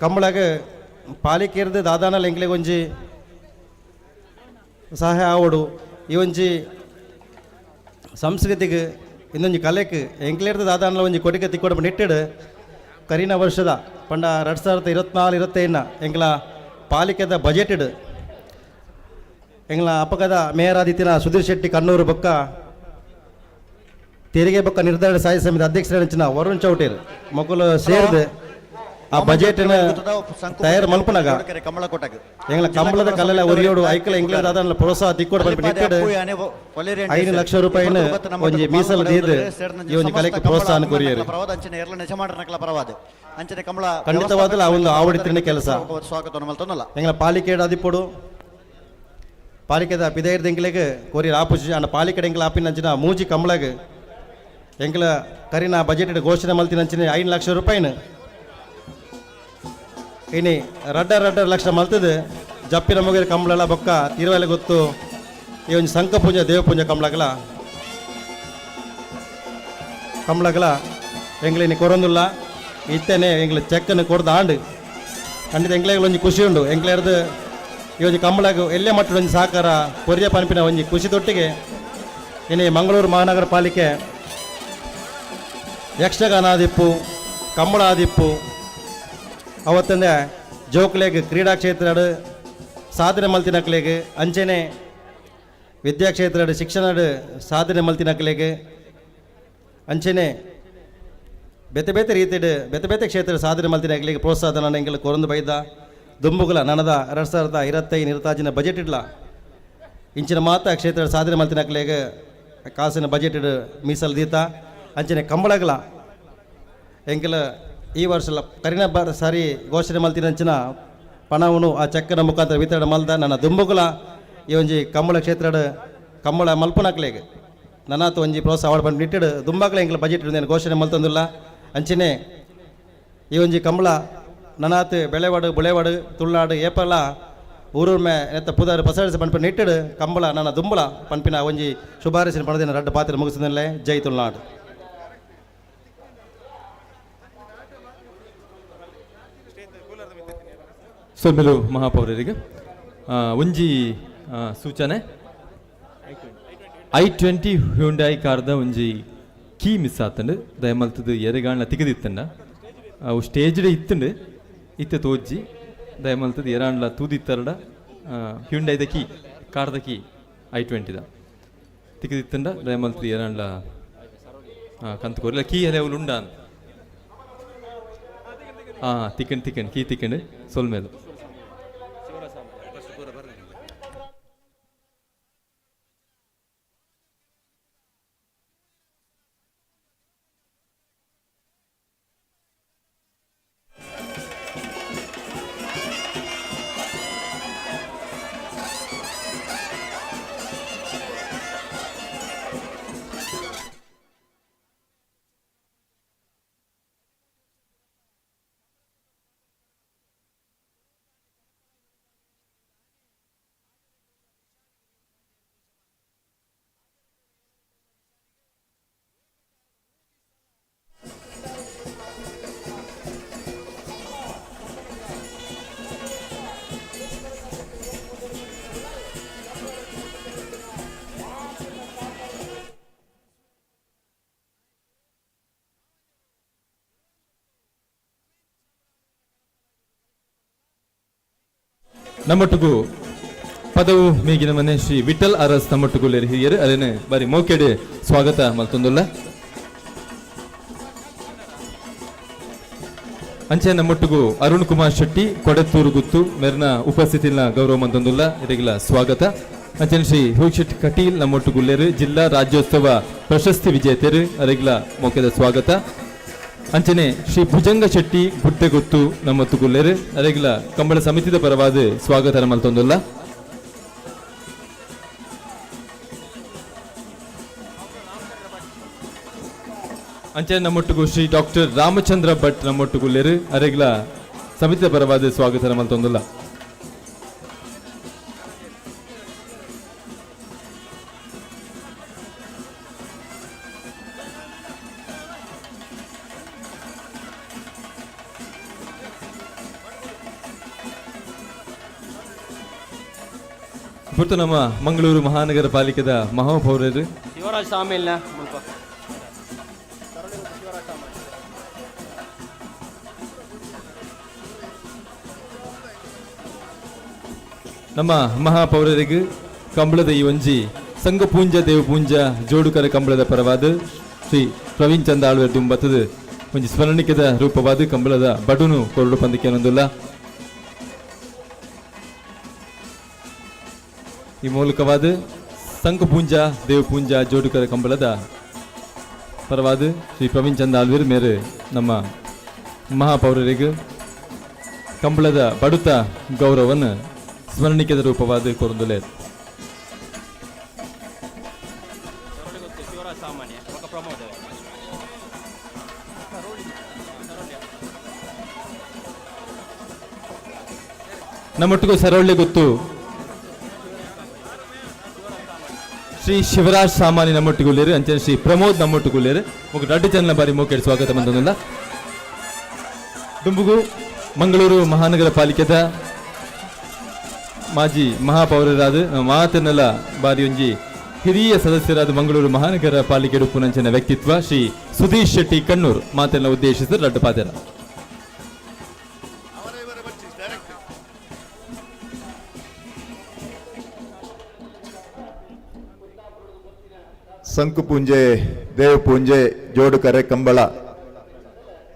Speaker 8: ಕಂಬಳಗ ಪಾಲಿಕೆರ್ದು ದಾದಾನಲ ಎಂಗ್ಲೆಗ್ ಒಂಜಿ ಸಹಾಯ ಆವಡು. ಈ ಒಂಜಿ ಸಂಸ್ಕೃತಿಗೆ ಇನ್ನೊಂಜಿ ಕಲೆಕ್ ಎಂಕ್ಲೇರ್ದು ದಾದಾನಲ ಒಂಜಿ ಕೊಡಿಗೆ ತಿಕ್ಕೊಡ ನಿಟ್ಟಿಡು ಕರಿನ ವರ್ಷದ ಪಂಡ 2024 25 ಎಂಗ್ಲ ಪಾಲಿಕೆದ ಬಜೆಟ್ ಎಂಗ್ಲ ಅಪಗದ ಮೇಯರ್ ಆದಿತ್ತಿನ ಸುಧೀರ್ ಶೆಟ್ಟಿ ಕಣ್ಣೂರು ಬೊಕ್ಕ ತೆರಿಗೆ ಬೊಕ್ಕ ನಿರ್ಧಾರ ಸಾಯಿ ಸಮಿತಿ ಅಧ್ಯಕ್ಷರ ವರುಣ್ ಚೌಟೇರ್ ಮೊಕುಲು ಸೇರ್ದು ಆ ಬಜೆಟ್ ತಯಾರು ಮಲ್ಪನಾಗ ಎಂಗ್ಲ ಕಂಬಳದ ಕಲ್ಲೆಲ್ಲ ಒರಿಯೋಡು ಐಕಲ ಎಂಗ್ಲ ದಾದಾನಲ ಪ್ರೋತ್ಸಾಹ ತಿಕ್ಕೊಡು ಬರ್ಪಿ ನಿಟ್ಟಿಡು 5 ಲಕ್ಷ ರೂಪಾಯಿನ ಒಂಜಿ ಮೀಸಲು ದೀದ್ ಈ ಒಂಜಿ ಕಲೆಗೆ ಪ್ರೋತ್ಸಾಹ ಕೊರಿಯರು. ಖಂಡಿತವಾದಲ ಆ ಒಂದು ಆವಡಿತ್ತಿನ ಕೆಲಸ ಎಂಗ್ಲ ಪಾಲಿಕೆ ಅದಿಪ್ಪೊಡು ಪಾಲಿಕೆದ ಪಿದೈರ್ದ ಎಂಕ್ಲೆಗ್ ಕೊರಿ ಆಪುಜಿ ಅಂಡ ಪಾಲಿಕೆಡ್ ಎಂಕ್ಲ ಆಪಿನಂಚಿನ ಮೂಜಿ ಕಂಬಳಗ್ ಎಂಕ್ಲ ಕರಿನ ಬಜೆಟ್ ಘೋಷಣೆ ಮಲ್ತಿನಂಚಿನ 5 ಲಕ್ಷ ರೂಪಾಯಿನ ಇನಿ ರಡ್ಡ ರಡ್ಡ ಲಕ್ಷ ಮಲ್ತದು ಜಪ್ಪಿನ ಮುಗಿದ ಕಂಬಳಲ ಬೊಕ್ಕ ತಿರುವಲೆ ಗೊತ್ತು ಈ ಒಂಜಿ ಸಂಕಪೂಂಜ ದೇವಪೂಂಜ ಕಂಬಳಗಲ ಕಂಬಳಗಲ ಎಂಗ್ಲ ಇನಿ ಕೊರೊಂದುಲ್ಲ. ಇತ್ತೇನೆ ಎಂಗ್ಲ ಚೆಕ್ಕನ್ನು ಕೊಡ್ದು ಆಂಡು ಖಂಡಿತ ಎಂಕ್ಲೆಗ್ ಒಂಜಿ ಖುಷಿ ಉಂಡು. ಎಂಕ್ಲೆರ್ದು ಈ ಒಂಜಿ ಕಂಬಳಗ್ ಎಲ್ಲೇ ಮಟ್ಟದ ಒಂಜಿ ಸಹಕಾರ ಕೊರಿಯ ಪನ್ಪಿನ ಒಂಜಿ ಖುಷಿ ತೊಟ್ಟಿಗೆ ಇನಿ ಮಂಗಳೂರು ಮಹಾನಗರ ಪಾಲಿಕೆ ಯಕ್ಷಗಾನಾದಿಪ್ಪು ಕಂಬಳ ಆದಿಪ್ಪು ಅವತ್ತಂದೆ ಜೋಕ್ಲೆಗ್ ಕ್ರೀಡಾ ಕ್ಷೇತ್ರಡ್ ಸಾಧನೆ ಮಲ್ತಿನಕ್ಲೆಗ್ ಅಂಚೆನೆ ವಿದ್ಯಾಕ್ಷೇತ್ರಡ್ ಶಿಕ್ಷಣಡ್ ಸಾಧನೆ ಮಲ್ತಿನಕ್ಲೆಗ್ ಅಂಚೆನೆ ಬೇತೆ ಬೇತೆ ರೀತಿಡ್ ಬೇತೆ ಬೇತೆ ಕ್ಷೇತ್ರ ಸಾಧನೆ ಮಲ್ತಿನಕ್ಲೆಗ್ ಪ್ರೋತ್ಸಾಹ ನನ್ನ ಎಂಕಲ್ ಕೊರೊಂದು ಬೈದ ದುಂಬುಗುಲ ನನದ 2025 ನಿರತಾಜಿನ ಬಜೆಟ್ ಇಡ್ಲ ಇಂಚಿನ ಮಾತ ಕ್ಷೇತ್ರ ಸಾಧನೆ ಮಲ್ತಿನಕ್ಲೆಗ್ ಕಾಸಿನ ಬಜೆಟ್ ಮೀಸಲು ದೀತ ಅಂಚನೆ ಕಂಬಳಗಲ ಎಂಕಲ ಈ ವರ್ಷ ಕರಿನ ಸಾರಿ ಘೋಷಣೆ ಮಲ್ತಿನಂಚಿನ ಪಣವನ್ನು ಆ ಚೆಕ್ಕನ ಮುಖಾಂತರ ವಿತರಣೆ ಮಲ್ದ ನನ್ನ ದುಂಬುಗುಲ ಈ ಒಂಜಿ ಕಂಬಳ ಕ್ಷೇತ್ರಡ್ ಕಂಬಳ ಮಲ್ಪುನಕ್ಲೆಗ್ ನನಾತ್ ಒಂಜಿ ಪ್ರೋತ್ಸಾಹ ಪಂಡ್ ನಿಟ್ಟಿಡು ದುಂಬಾಗ್ಲ ಎಂಕಲ ಬಜೆಟ್ ಇಡು ಘೋಷಣೆ ಮಲ್ತೊಂದುಲ್ಲ. ಅಂಚನೆ ಈ ಒಂಜಿ ಕಂಬಳ ನನಾತ್ ಬೆಳೆವಾಡು ಬುಳೆವಾಡು ತುಳುನಾಡು ಏಪಲ ಊರೂರ್ಮೆ ನೆತ್ತ ಪುದಾರು ಪಸರಿಸ ಪನ್ಪಿನ ನಿಟ್ಟಿಡು ಕಂಬಳ ನನ್ನ ದುಂಬಳ ಪನ್ಪಿನ ಒಂಜಿ ಶುಭಾರಸಿನ ಪಣದಿನ ರಡ್ಡ ಪಾತ್ರ ಮುಗಿಸಿದಲ್ಲೇ. ಜೈ ತುಳುನಾಡು.
Speaker 3: ಸೊಲ್ಮೆಲು ಮಹಾಪೌರರಿಗೆ ಒಂಜಿ ಸೂಚನೆ. i20 Hyundai ಕಾರ್ದ ಒಂಜಿ ಕೀ ಮಿಸ್ ಆತಂಡು ದಯಮಲ್ತದು ಎರೆಗಾಣ್ಲ ತಿಗದಿತ್ತಂಡ ಅವು ಸ್ಟೇಜ್ಡ್ ಇತ್ತಂಡು ಇತ್ತೆ ತೋಜ್ಜಿ ದಯಮಲ್ತದು ಎರಾಂಡ್ಲ ತೂದಿತ್ತರಡ ಹ್ಯುಂಡೈದ ಕೀ ಕಾರ್ದ ಕೀ i20ದ ತಿಗದಿತ್ತಂಡ ದಯಮಲ್ತದು ಎರಾಂಡ್ಲ ಕಂತುಕೋರ್ಲ ಕೀ ಅಲೆ ಅವಳು ಉಂಡ ಹಾಂ ತಿಕ್ಕಂಡು ತಿಕ್ಕಂಡು ಕೀ ತಿಕ್ಕಂಡು ಸೊಲ್ಮೇಲು. ನಮ್ಮೊಟ್ಟಿಗೂ ಪದವು ಮೇಗಿನ ಮನೆ ಶ್ರೀ ವಿಠಲ್ ಅರಸ್ ನಮ್ಮೊಟ್ಟಿಗೂ ಹಿರಿಯರು ಅದೇನೆ ಬಾರಿ ಮೋಕೆಡೆ ಸ್ವಾಗತ ಮಲ್ತೊಂದುಲ್ಲ. ಅಂಚೆ ನಮ್ಮೊಟ್ಟಿಗೂ ಅರುಣ್ ಕುಮಾರ್ ಶೆಟ್ಟಿ ಕೊಡತ್ತೂರು ಗುತ್ತು ಮೇರ್ನ ಉಪಸ್ಥಿತಿನ ಗೌರವ ಮಂತೊಂದುಲ್ಲ ಇದೆಲ್ಲ ಸ್ವಾಗತ. ಅಂಚನೆ ಶ್ರೀ ಶೆಟ್ಟಿ ಕಟೀಲ್ ನಮ್ಮೊಟ್ಟುಗುಲ್ಲೇರು ಜಿಲ್ಲಾ ರಾಜ್ಯೋತ್ಸವ ಪ್ರಶಸ್ತಿ ವಿಜೇತರು ಅರೆಗ್ಲ ಮೋಕೆದ ಸ್ವಾಗತ. ಅಂಚನೆ ಶ್ರೀ ಭುಜಂಗ ಶೆಟ್ಟಿ ಗುಡ್ಡೆಗುತ್ತು ನಮ್ಮೊತ್ತುಗುಲ್ಲೇರು ಅರೆಗ್ಲ ಕಂಬಳ ಸಮಿತಿದ ಪರವಾದ ಸ್ವಾಗತ ಮಲ್ತೊಂದುಲ್ಲ. ಅಂಚನೆ ನಮ್ಮೊಟ್ಟಿಗೂ ಶ್ರೀ ಡಾಕ್ಟರ್ ರಾಮಚಂದ್ರ ಭಟ್ ನಮ್ಮೊಟ್ಟುಗುಲ್ಲೇರು ಅರೆಗ್ಲ ಸಮಿತಿಯ ಪರವಾದ ಸ್ವಾಗತ ಮಲ್ತೊಂದುಲ್ಲ. ಇವತ್ತು ನಮ್ಮ ಮಂಗಳೂರು ಮಹಾನಗರ ಪಾಲಿಕೆದ ಮಹಾಪೌರರು
Speaker 4: ಶಿವರಾಜ್ ಸಾಮೇಲ್ನ ಮುಲ್ಪ
Speaker 3: ನಮ್ಮ ಮಹಾಪೌರರಿಗೆ ಕಂಬಳದ ಈ ಒಂಜಿ ಸಂಘಪೂಂಜ ದೇವಪೂಂಜ ಜೋಡುಕರ ಕಂಬಳದ ಪರವಾದ ಶ್ರೀ ಪ್ರವೀಣ್ ಚಂದ ಆಳ್ವೆರ್ ದುಂಬತ್ತದ ಒಂಜಿ ಸ್ಮರಣಿಕೆದ ರೂಪವಾದ ಕಂಬಳದ ಬಡುನು ಕೊರಡು ಪಂದಿಕೆನೊಂದುಲ್ಲ. ಈ ಮೂಲಕವಾದ ಸಂಘಪೂಂಜ ದೇವಪೂಂಜ ಜೋಡುಕರ ಕಂಬಳದ ಪರವಾದ ಶ್ರೀ ಪ್ರವೀಣ್ ಚಂದ ಆಳ್ವೆರ್ ಮೇರೆ ನಮ್ಮ ಮಹಾಪೌರರಿಗೆ ಕಂಬಳದ ಬಡುತ ಗೌರವವನ್ನು ಸ್ಮರಣಿಕೆದ ರೂಪವಾದ ಕೊರೊಂದುಲ್ಲೆ. ನಮ್ಮೊಟ್ಟಿಗೂ ಸರೊಳ್ಳೆ ಗೊತ್ತು ಶ್ರೀ ಶಿವರಾಜ್ ಸಾಮಾನಿ ನಮ್ಮೊಟ್ಟಿಗುಳ್ಳೇರು ಅಂಚನೆ ಶ್ರೀ ಪ್ರಮೋದ್ ನಮ್ಮೊಟ್ಟಿಗುಳ್ಳೇರು ಮುಗ ರಡ್ಡು ಜನ ಬಾರಿ ಮೋಕೆಡ್ ಸ್ವಾಗತ ಬಂದಲ್ಲ. ದುಂಬುಗು ಮಂಗಳೂರು ಮಹಾನಗರ ಪಾಲಿಕೆದ ಮಾಜಿ ಮಹಾಪೌರರಾದ ಮಾತನ್ನೆಲ್ಲ ಬಾರಿ ಒಂಜಿ ಹಿರಿಯ ಸದಸ್ಯರಾದ ಮಂಗಳೂರು ಮಹಾನಗರ ಪಾಲಿಕೆ ಉಪ್ಪುನಂಚಿನ ವ್ಯಕ್ತಿತ್ವ ಶ್ರೀ ಸುಧೀಶ್ ಶೆಟ್ಟಿ ಕಣ್ಣೂರು ಮಾತೆಲ್ಲ ಉದ್ದೇಶಿಸಿದ ರಡ್ಡು ಪಾತೆರ.
Speaker 10: ಸಂಕುಪೂಂಜೆ ದೇವಪೂಂಜೆ ಜೋಡುಕರೆ ಕಂಬಳ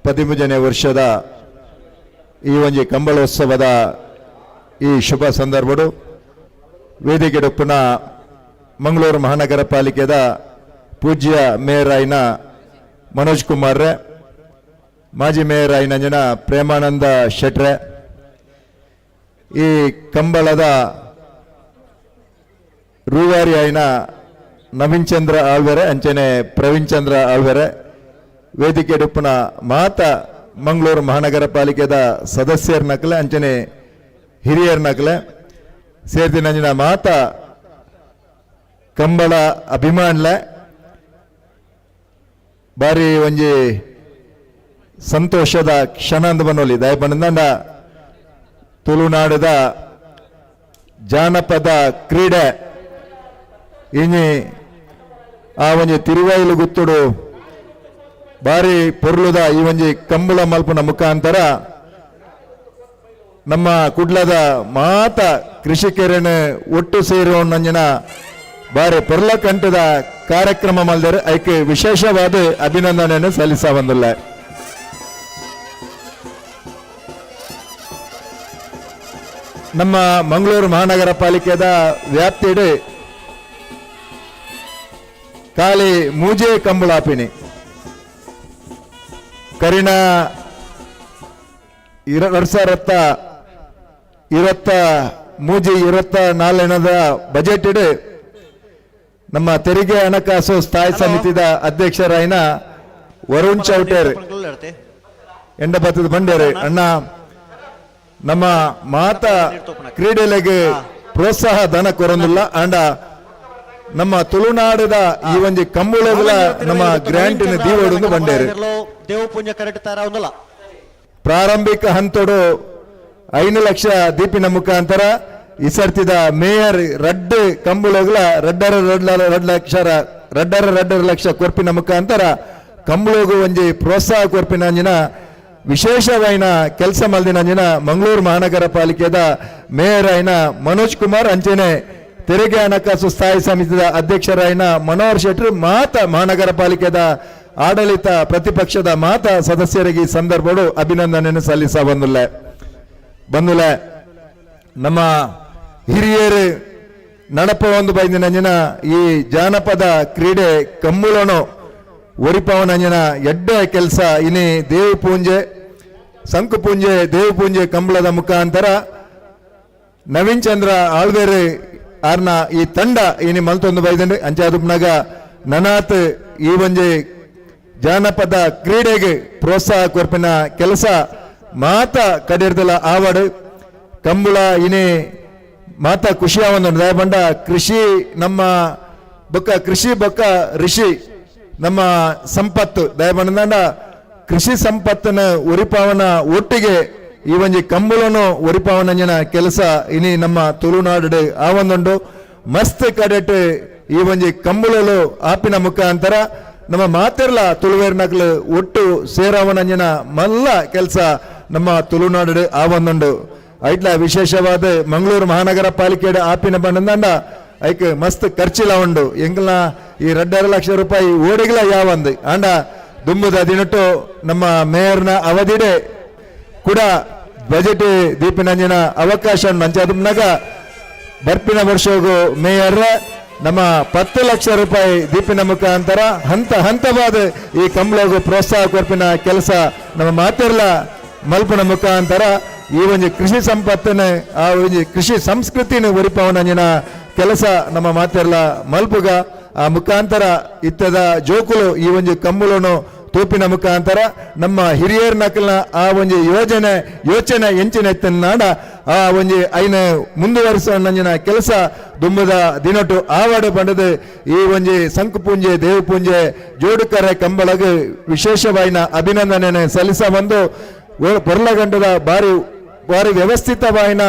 Speaker 10: 13ನೇ ವರ್ಷದ ಈ ಒಂಜಿ ಕಂಬಳೋತ್ಸವದ ಈ ಶುಭ ಸಂದರ್ಭಡು ವೇದಿಕೆಡೊಪ್ಪುನ ಮಂಗಳೂರು ಮಹಾನಗರ ಪಾಲಿಕೆದ ಪೂಜ್ಯ ಮೇಯರ್ ಆಯಿನ ಮನೋಜ್ ಕುಮಾರ್ ರೇ, ಮಾಜಿ ಮೇಯರ್ ಆಯಿನ ಜನ ಪ್ರೇಮಾನಂದ ಶೆಟ್ರೆ, ಈ ಕಂಬಳದ ರೂವಾರಿ ಆಯಿನ ನವೀನ್ ಚಂದ್ರ ಆಳ್ವೆರೆ ಅಂಚನೆ ಪ್ರವೀಣ್ ಚಂದ್ರ ಆಳ್ವೆರೆ, ವೇದಿಕೆಡುಪ್ಪುನ ಮಾತ ಮಂಗಳೂರು ಮಹಾನಗರ ಪಾಲಿಕೆದ ಸದಸ್ಯರ ನಕಲೆ ಅಂಚನೆ ಹಿರಿಯರ ನಕಲೆ ಸೇರ್ದಿನಂಜಿನ ಮಾತ ಕಂಬಳ ಅಭಿಮಾನ್ಲೆ ಬಾರಿ ಒಂಜಿ ಸಂತೋಷದ ಕ್ಷಣ ಅಂದ್ ಬನ್ನೋಲಿ. ದಯಪಂಡ ತುಳುನಾಡದ ಜಾನಪದ ಕ್ರೀಡೆ ಇನಿ ಆ ಒಂಜಿ ತಿರುವೈಲು ಗುತ್ತುಡು ಬಾರಿ ಪೊರ್ಲುದ ಈ ಒಂಜಿ ಕಂಬಳ ಮಲ್ಪುನ ಮುಖಾಂತರ ನಮ್ಮ ಕುಡ್ಲದ ಮಾತ ಕೃಷಿಕರನ್ನು ಒಟ್ಟು ಸೇರುವಣ್ಣಂಜಿನ ಬಾರಿ ಪೊರ್ಲ ಕಂಠದ ಕಾರ್ಯಕ್ರಮ ಮಲ್ದರೆ ಐಕೆ ವಿಶೇಷವಾದ ಅಭಿನಂದನೆಯನ್ನು ಸಲ್ಲಿಸ ಬಂದಿಲ್ಲ. ನಮ್ಮ ಮಂಗಳೂರು ಮಹಾನಗರ ಪಾಲಿಕೆದ ವ್ಯಾಪ್ತಿಯಡಿ ಖಾಲಿ ಮೂಜೆ ಕಂಬಳಾಪಿನಿ ಕರಿಣ 2023-24 ಬಜೆಟ್ ಇಡು ನಮ್ಮ ತೆರಿಗೆ ಹಣಕಾಸು ಸ್ಥಾಯಿ ಸಮಿತಿದ ಅಧ್ಯಕ್ಷರಾಯಿನ ವರುಣ್ ಚೌಟೇರ್ ಎಂಡ ಬತ್ತದ ಬಂಡೇರು ಅಣ್ಣ ನಮ್ಮ ಮಾತ ಕ್ರೀಡೆಲೆಗೆ ಪ್ರೋತ್ಸಾಹ ಧನ ಕೊರೊಂದಿಲ್ಲ. ಅಂಡ ನಮ್ಮ ತುಳುನಾಡದ ಈ ಒಂಜಿ ಕಂಬಳಗಳ ನಮ್ಮ ಗ್ರ್ಯಾಂಟಿನ ದೀವೋಡು ಬಂಡೇರು ಪ್ರಾರಂಭಿಕ ಹಂತಡು 5 ಲಕ್ಷ ದೀಪಿನ ಮುಖಾಂತರ ಈ ಸರ್ತಿದ ಮೇಯರ್ ರಡ್ಡು ಕಂಬಳಗಳ ರಡ್ಡರ ರಡ್ಡರ ಲಕ್ಷ ಕೊರ್ಪಿನ ಮುಖಾಂತರ ಕಂಬಳಗು ಒಂಜಿ ಪ್ರೋತ್ಸಾಹ ಕೊರ್ಪಿನ ಅಂಜಿನ ವಿಶೇಷವಾಯಿನ ಕೆಲಸ ಮಲ್ದಿನ ಅಂಜಿನ ಮಂಗಳೂರು ಮಹಾನಗರ ಪಾಲಿಕೆದ ಮೇಯರ್ ಆಯಿನ ಮನೋಜ್ ಕುಮಾರ್ ಅಂಚೆನೆ ತೆರಿಗೆ ಹಣಕಾಸು ಸ್ಥಾಯಿ ಸಮಿತಿಯ ಅಧ್ಯಕ್ಷರಾಯಿನ ಮನೋಹರ್ ಶೆಟ್ಟರ್ ಮಾತ ಮಹಾನಗರ ಪಾಲಿಕೆದ ಆಡಳಿತ ಪ್ರತಿಪಕ್ಷದ ಮಾತ ಸದಸ್ಯರಿಗೆ ಈ ಸಂದರ್ಭಡು ಅಭಿನಂದನೆಯನ್ನು ಸಲ್ಲಿಸ ಬಂದುಲೆ. ನಮ್ಮ ಹಿರಿಯರು ನಡಪ ಒಂದು ಬೈದಿನಂಜಿನ ಈ ಜಾನಪದ ಕ್ರೀಡೆ ಕಂಬಳನು ಒರಿಪವನಂಜಿನ ಎಡ್ಡೆ ಕೆಲಸ ಇನಿ ದೇವಪೂಂಜೆ ಸಂಕುಪೂಂಜೆ ದೇವಪೂಂಜೆ ಕಂಬಳದ ಮುಖಾಂತರ ನವೀನ್ ಚಂದ್ರ ಆಳ್ವೇರು ಆರ್ನ ಈ ತಂಡ ಇನಿ ಮಲ್ತೊಂದು ಬೈದಂಡು ಅಂಚಾದುಪ್ನಾಗ ನನಾತ್ ಈ ಒಂಜಿ ಜಾನಪದ ಕ್ರೀಡೆಗೆ ಪ್ರೋತ್ಸಾಹ ಕೊರ್ಪಿನ ಕೆಲಸ ಮಾತ ಕಡಿರ್ದಲ ಆವಡು ಕಂಬಳ ಇನಿ ಮಾತ ಖುಷಿಯಾವೊಂದು ದಯಬಂಡ ಕೃಷಿ ನಮ್ಮ ಬೊಕ್ಕ ಕೃಷಿ ಬೊಕ್ಕ ಋಷಿ ನಮ್ಮ ಸಂಪತ್ತು ದಯಬಂಡ ಕೃಷಿ ಸಂಪತ್ತನ ಒರಿಪಾವನ ಒಟ್ಟಿಗೆ ಈ ಒಂಜಿ ಕಂಬಳನು ಒರಿಪಾವನಂಜಿನ ಕೆಲಸ ಇನಿ ನಮ್ಮ ತುಳುನಾಡು ಆವೊಂದುಂಡು. ಮಸ್ತ್ ಕಡೆಟ್ ಈ ಒಂಜಿ ಕಂಬಳಲು ಆಪಿನ ಮುಖಾಂತರ ನಮ್ಮ ಮಾತೆರ್ಲ ತುಳುವೇರ್ನಕ್ಲು ಒಟ್ಟು ಸೇರಾವನಂಜಿನ ಮಲ್ಲ ಕೆಲಸ ನಮ್ಮ ತುಳುನಾಡು ಆವೊಂದುಂಡು. ಐಟ್ಲ ವಿಶೇಷವಾದ ಮಂಗಳೂರು ಮಹಾನಗರ ಪಾಲಿಕೆ ಆಪಿನ ಬಂದಂಡ ಐಕ್ ಮಸ್ತ್ ಖರ್ಚಿಲ ಉಂಡು ಎಂಗ್ಲ ಈ 2.5 ಲಕ್ಷ ರೂಪಾಯಿ ಓಡಿಗಳ ಯಾವಂದು ಅಂಡ ದುಂಬುದ ದಿನಟ್ಟು ನಮ್ಮ ಮೇಯರ್ನ ಅವಧಿಡೆ ಕೂಡ ಬಜೆಟ್ ದೀಪಿನಂಜಿನ ಅವಕಾಶ ನಂಚಾದುಮ್ನಾಗ ಬರ್ಪಿನ ವರ್ಷಗೂ ಮೇಯರ್ ನಮ್ಮ 10 ಲಕ್ಷ ರೂಪಾಯಿ ದೀಪಿನ ಮುಖಾಂತರ ಹಂತ ಹಂತವಾದ ಈ ಕಂಬಳಗೂ ಪ್ರೋತ್ಸಾಹ ಕೊರ್ಪಿನ ಕೆಲಸ ನಮ್ಮ ಮಾತೆರ್ಲ ಮಲ್ಪನ ಮುಖಾಂತರ ಈ ಒಂಜಿ ಕೃಷಿ ಸಂಪತ್ತನ್ನ ಆ ಒಂಜಿ ಕೃಷಿ ಸಂಸ್ಕೃತಿನ ಒರಿಪವನಂಜಿನ ಕೆಲಸ ನಮ್ಮ ಮಾತೆರ್ಲ ಮಲ್ಪುಗ ಆ ಮುಖಾಂತರ ಇತ್ತದ ಜೋಕುಲು ಈ ಒಂಜಿ ಕಂಬಳನು ತೂಪಿನ ಮುಖಾಂತರ ನಮ್ಮ ಹಿರಿಯರ್ ನಕಲ್ನ ಆ ಒಂಜಿ ಯೋಜನೆ ಯೋಚನೆ ಎಂಚಿನ ನಾಡ ಆ ಒಂಜಿ ಐನ ಮುಂದುವರಿಸುವ ನಂಜಿನ ಕೆಲಸ ದುಂಬದ ದಿನಟು ಆವಾಡು ಪಂಡದು ಈ ಒಂಜಿ ಸಂಕುಪೂಂಜೆ ದೇವಪೂಂಜೆ ಜೋಡುಕರೆ ಕಂಬಳಗು ವಿಶೇಷವಾಯಿನ ಅಭಿನಂದನೆ ಸಲ್ಲಿಸ ಬಂದು ಪೊರ್ಲಗಂಡದ ಬಾರಿ ಬಾರಿ ವ್ಯವಸ್ಥಿತವಾಯಿನ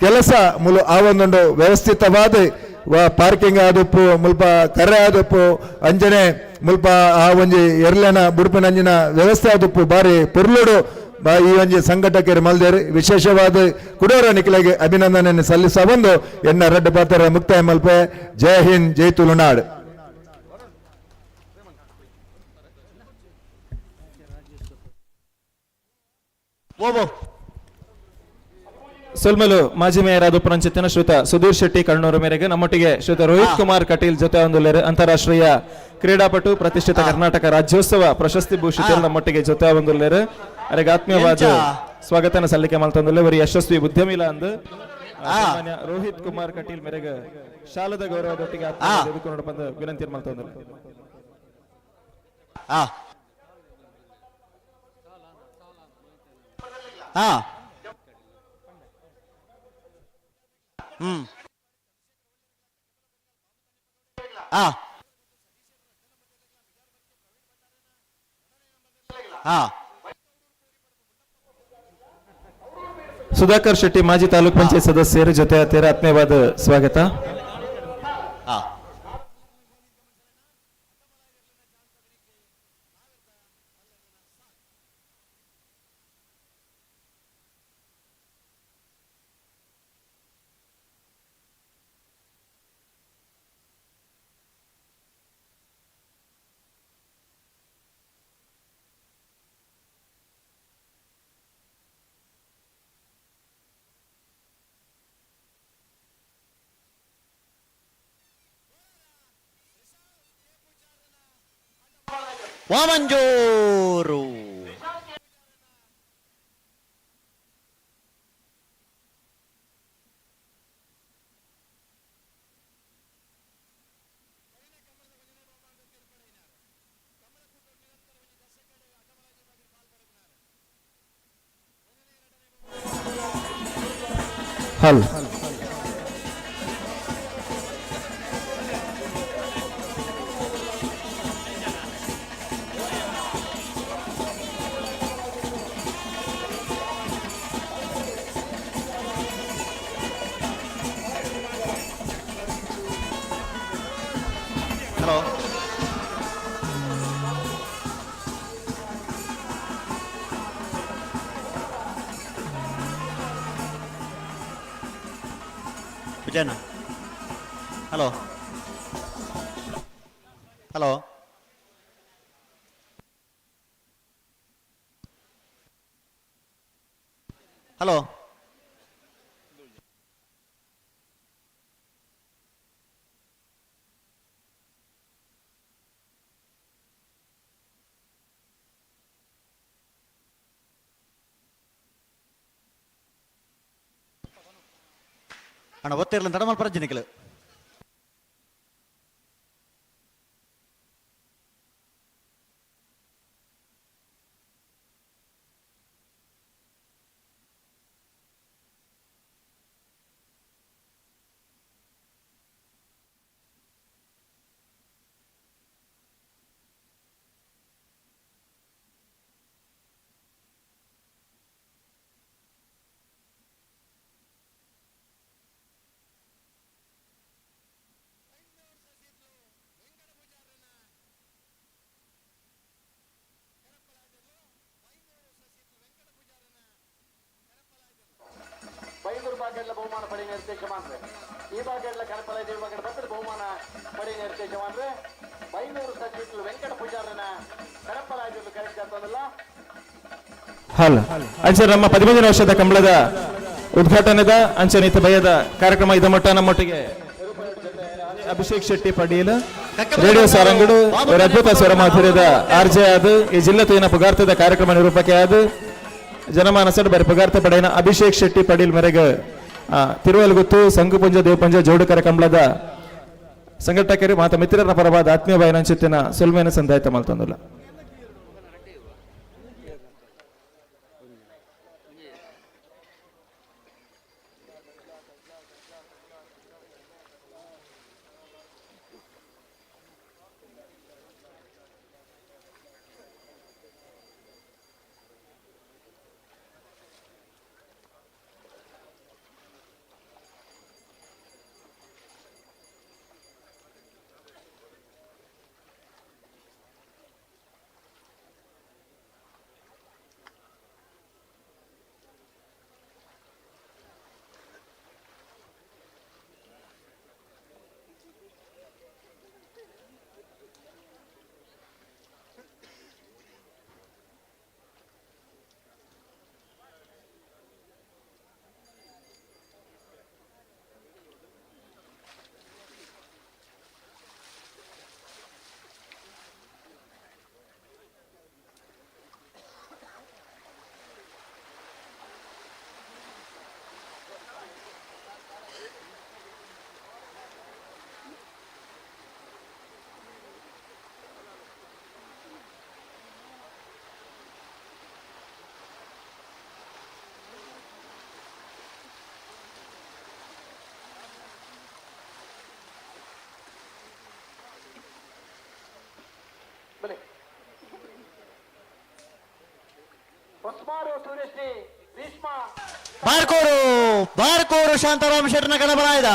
Speaker 10: ಕೆಲಸ ಮುಲು ಆ ಒಂದೊಂದು ವ್ಯವಸ್ಥಿತವಾದ ಪಾರ್ಕಿಂಗ್ ಆದುಪ್ಪು ಮುಲ್ಪ ಕರೆ ಆದುಪ್ಪು ಅಂಜನೆ ಮುಲ್ಪ ಆ ಒಂಜಿ ಎರ್ಲೆನ ಬುಡುಪಿನಂಜಿನ ವ್ಯವಸ್ಥೆ ಆದುಪ್ಪು ಬಾರಿ ಪೊರ್ಲುಡು ಈ ಒಂಜಿ ಸಂಘಟಕರು ಮಲ್ದೇರು ವಿಶೇಷವಾದ ಕುಡೋರ ನಿಖಿಲೆಗೆ ಅಭಿನಂದನೆ ಸಲ್ಲಿಸ ಬಂದು ಎನ್ನ ರಡ್ಡು ಪಾತ್ರ ಮುಕ್ತಾಯ ಮಲ್ಪೆ. ಜೈ ಹಿಂದ್, ಜೈ ತುಳುನಾಡು.
Speaker 14: ಸೊಲ್ಮಲು ಮಾಜಿ ಮೇಯರ್ ಆದ ಪುರಂಚಿತ್ತಿನ ಶ್ರುತ ಸುಧೀರ್ ಶೆಟ್ಟಿ ಕಣ್ಣೂರು ಮೇರೆಗೆ ನಮ್ಮೊಟ್ಟಿಗೆ ಶ್ರುತ ರೋಹಿತ್ ಕುಮಾರ್ ಕಟೀಲ್ ಜೊತೆ ಒಂದು ಅಂತಾರಾಷ್ಟ್ರೀಯ ಕ್ರೀಡಾಪಟು ಪ್ರತಿಷ್ಠಿತ ಕರ್ನಾಟಕ ರಾಜ್ಯೋತ್ಸವ ಪ್ರಶಸ್ತಿ ಭೂಷಿತರು ನಮ್ಮೊಟ್ಟಿಗೆ ಜೊತೆ ಒಂದು ಅರೆಗೆ ಆತ್ಮೀಯವಾದ ಸ್ವಾಗತನ ಸಲ್ಲಿಕೆ ಮಲ್ತಂದುಲ್ಲೆ. ಒರಿ ಯಶಸ್ವಿ ಉದ್ಯಮಿಲ ಅಂದು ರೋಹಿತ್ ಕುಮಾರ್ ಕಟೀಲ್ ಮೇರೆಗೆ ಶಾಲದ ಗೌರವದೊಟ್ಟಿಗೆ ಆತ್ಮೀಯ ಬಂದು ವಿನಂತಿ ಮಲ್ತಂದುಲ್ಲೆ. ಸುಧಾಕರ್ ಶೆಟ್ಟಿ ಮಾಜಿ ತಾಲೂಕ್ ಪಂಚಾಯತ್ ಸದಸ್ಯರ ಜೊತೆ ತೀರ ಆತ್ಮೀಯವಾದ ಸ್ವಾಗತ.
Speaker 9: ವಾಮಂಜೂರು
Speaker 14: ಹಲ್
Speaker 9: hello Vijayanna, hello hello hello. ಅಣ್ಣ ಒತ್ತಿರ್ಲ ತಡಮಲ್ ಪರಜ್ಜಿನಿಕಲು.
Speaker 1: ಬಹುಮಾನ ಪಡೆಯ ನಿರ್ದೇಶಮಾನ್ರೆ ಈ ಭಾಗಗಳ ಕನಪಲ ವಿಭಾಗದ ಭದ್ರ ಬಹುಮಾನ ಪಡೆಯ ನಿರ್ದೇಶಮಾನ್ರೆ ಬೈನೂರು ಸಚಿವ ವೆಂಕಟ ಪೂಜಾರನ ಕನಪಲಾಜು ಕರೆಕ್ಟ್ ಆಗ್ತದಲ್ಲ.
Speaker 14: ಹಲ್ ಅಂಚೆ ನಮ್ಮ 15 ವರ್ಷದ ಕಂಬಳದ ಉದ್ಘಾಟನೆದ ಅಂಚನಿತ ಭಯದ ಕಾರ್ಯಕ್ರಮ ಇದ ಮಟ್ಟ ನಮ್ಮೊಟ್ಟಿಗೆ ಅಭಿಷೇಕ್ ಶೆಟ್ಟಿ ಪಡೀಲ್ ರೇಡಿಯೋ ಸಾರಂಗಡು ಅದ್ಭುತ ಸ್ವರ ಮಾಧುರ್ಯದ ಆರ್ಜೆ ಆದ ಈ ಜಿಲ್ಲೆ ತೂಯಿನ ಪುಗಾರ್ತದ ಕಾರ್ಯಕ್ರಮ ನಿರೂಪಕೆ ಆದ ಜನಮಾನಸಡ್ ಬರಿ ಪುಗಾರ್ತ ಪಡೆಯನ ಅಭಿಷೇಕ್ ಶೆಟ್ಟಿ ಪಡೀಲ್ ಮೇರೆಗೆ ತಿರುವಲ್ಗುತ್ತು ಸಂಗುಪುಂಜ ದೇವಪುಂಜ ಜೋಡುಕರ ಕಂಬಳದ ಸಂಘಟಕರು ಮಾತ ಮಿತ್ರರ ಪರವಾದ ಆತ್ಮೀಯ ಬಾಯನಂಚಿತ್ತಿನ ಸೊಲ್ಮೇನ ಸಂದಾಯತ ಮಲ್ತಂದುಲ್ಲ.
Speaker 9: ಬಾರ್ಕೋರು ಬಾರ್ಕೋರು ಶಾಂತಾರಾಮ್ ಶೆಟ್ಟನ ಕಣಬಲಾಯ್ದ.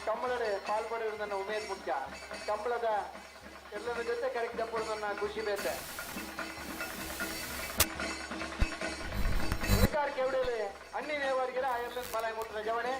Speaker 1: ಕಂಬಳಡೆ ಪಾಲ್ಪಡೆಯುವುದನ್ನು ಉಮೇದ್ ಮುಖ್ಯ. ಕಂಬಳದ ಎಲ್ಲರ ಜೊತೆ ಕರೆಕ್ಟ್ ಜಪ್ಪುವುದನ್ನ ಖುಷಿ ಬೇತೆ. ಉಳಿಕಾರ ಕೆವಡೆಯಲ್ಲಿ ಅಣ್ಣಿ ನೇವಾರಿಗೆರ ಐರ್ಲೆಂಡ್ ಬಲಾಯ್ ಮುಟ್ಟಿದ ಜವಣೆ.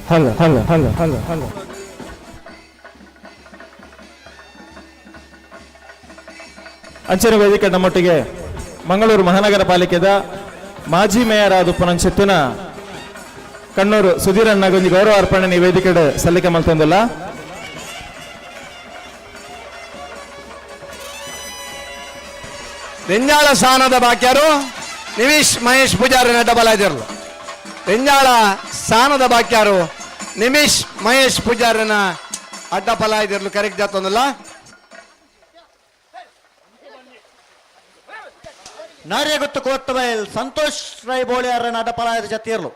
Speaker 14: Hello hello hello hello hello. ಅಂಚನೆ ವೇದಿಕೆ ನಮ್ಮೊಟ್ಟಿಗೆ ಮಂಗಳೂರು ಮಹಾನಗರ ಪಾಲಿಕೆದ ಮಾಜಿ ಮೇಯರ್ ಆದ ಪುನಂಚಿತ್ತಿನ ಕಣ್ಣೂರು ಸುಧೀರಣ್ಣಗೊಂಜಿ ಗೌರವ ಅರ್ಪಣೆ ಈ ವೇದಿಕೆ ಸಲ್ಲಿಕೆ ಮಲ್ತೊಂದುಲ್ಲ.
Speaker 5: ರೆಂಜಾಳ ಸ್ಥಾನದ ಬಾಕ್ಯಾರು ನಿಮಿಷ್ ಮಹೇಶ್ ಪೂಜಾರಿ ಡಬಲ್ ಆಗಿರಲು. ರೆಂಜಾಳ ಸ್ಥಾನದ ಬಾಕ್ಯಾರು ನಿಮಿಷ್ ಮಹೇಶ್ ಪೂಜಾರಿನ ಅಡ್ಡ ಫಲ ಇದಿರಲು ಕರೆಕ್ಟ್ ಜಾತೊಂದಲ್ಲ.
Speaker 9: ನಾರ್ಯಗುತ್ತು ಕೋತ್ತಬೈಲ್ ಸಂತೋಷ್ ರೈ ಬೋಳಿಯಾರನ ಅಡ್ಡ ಫಲಾಯದ ಜತಿಯರ್ಲು.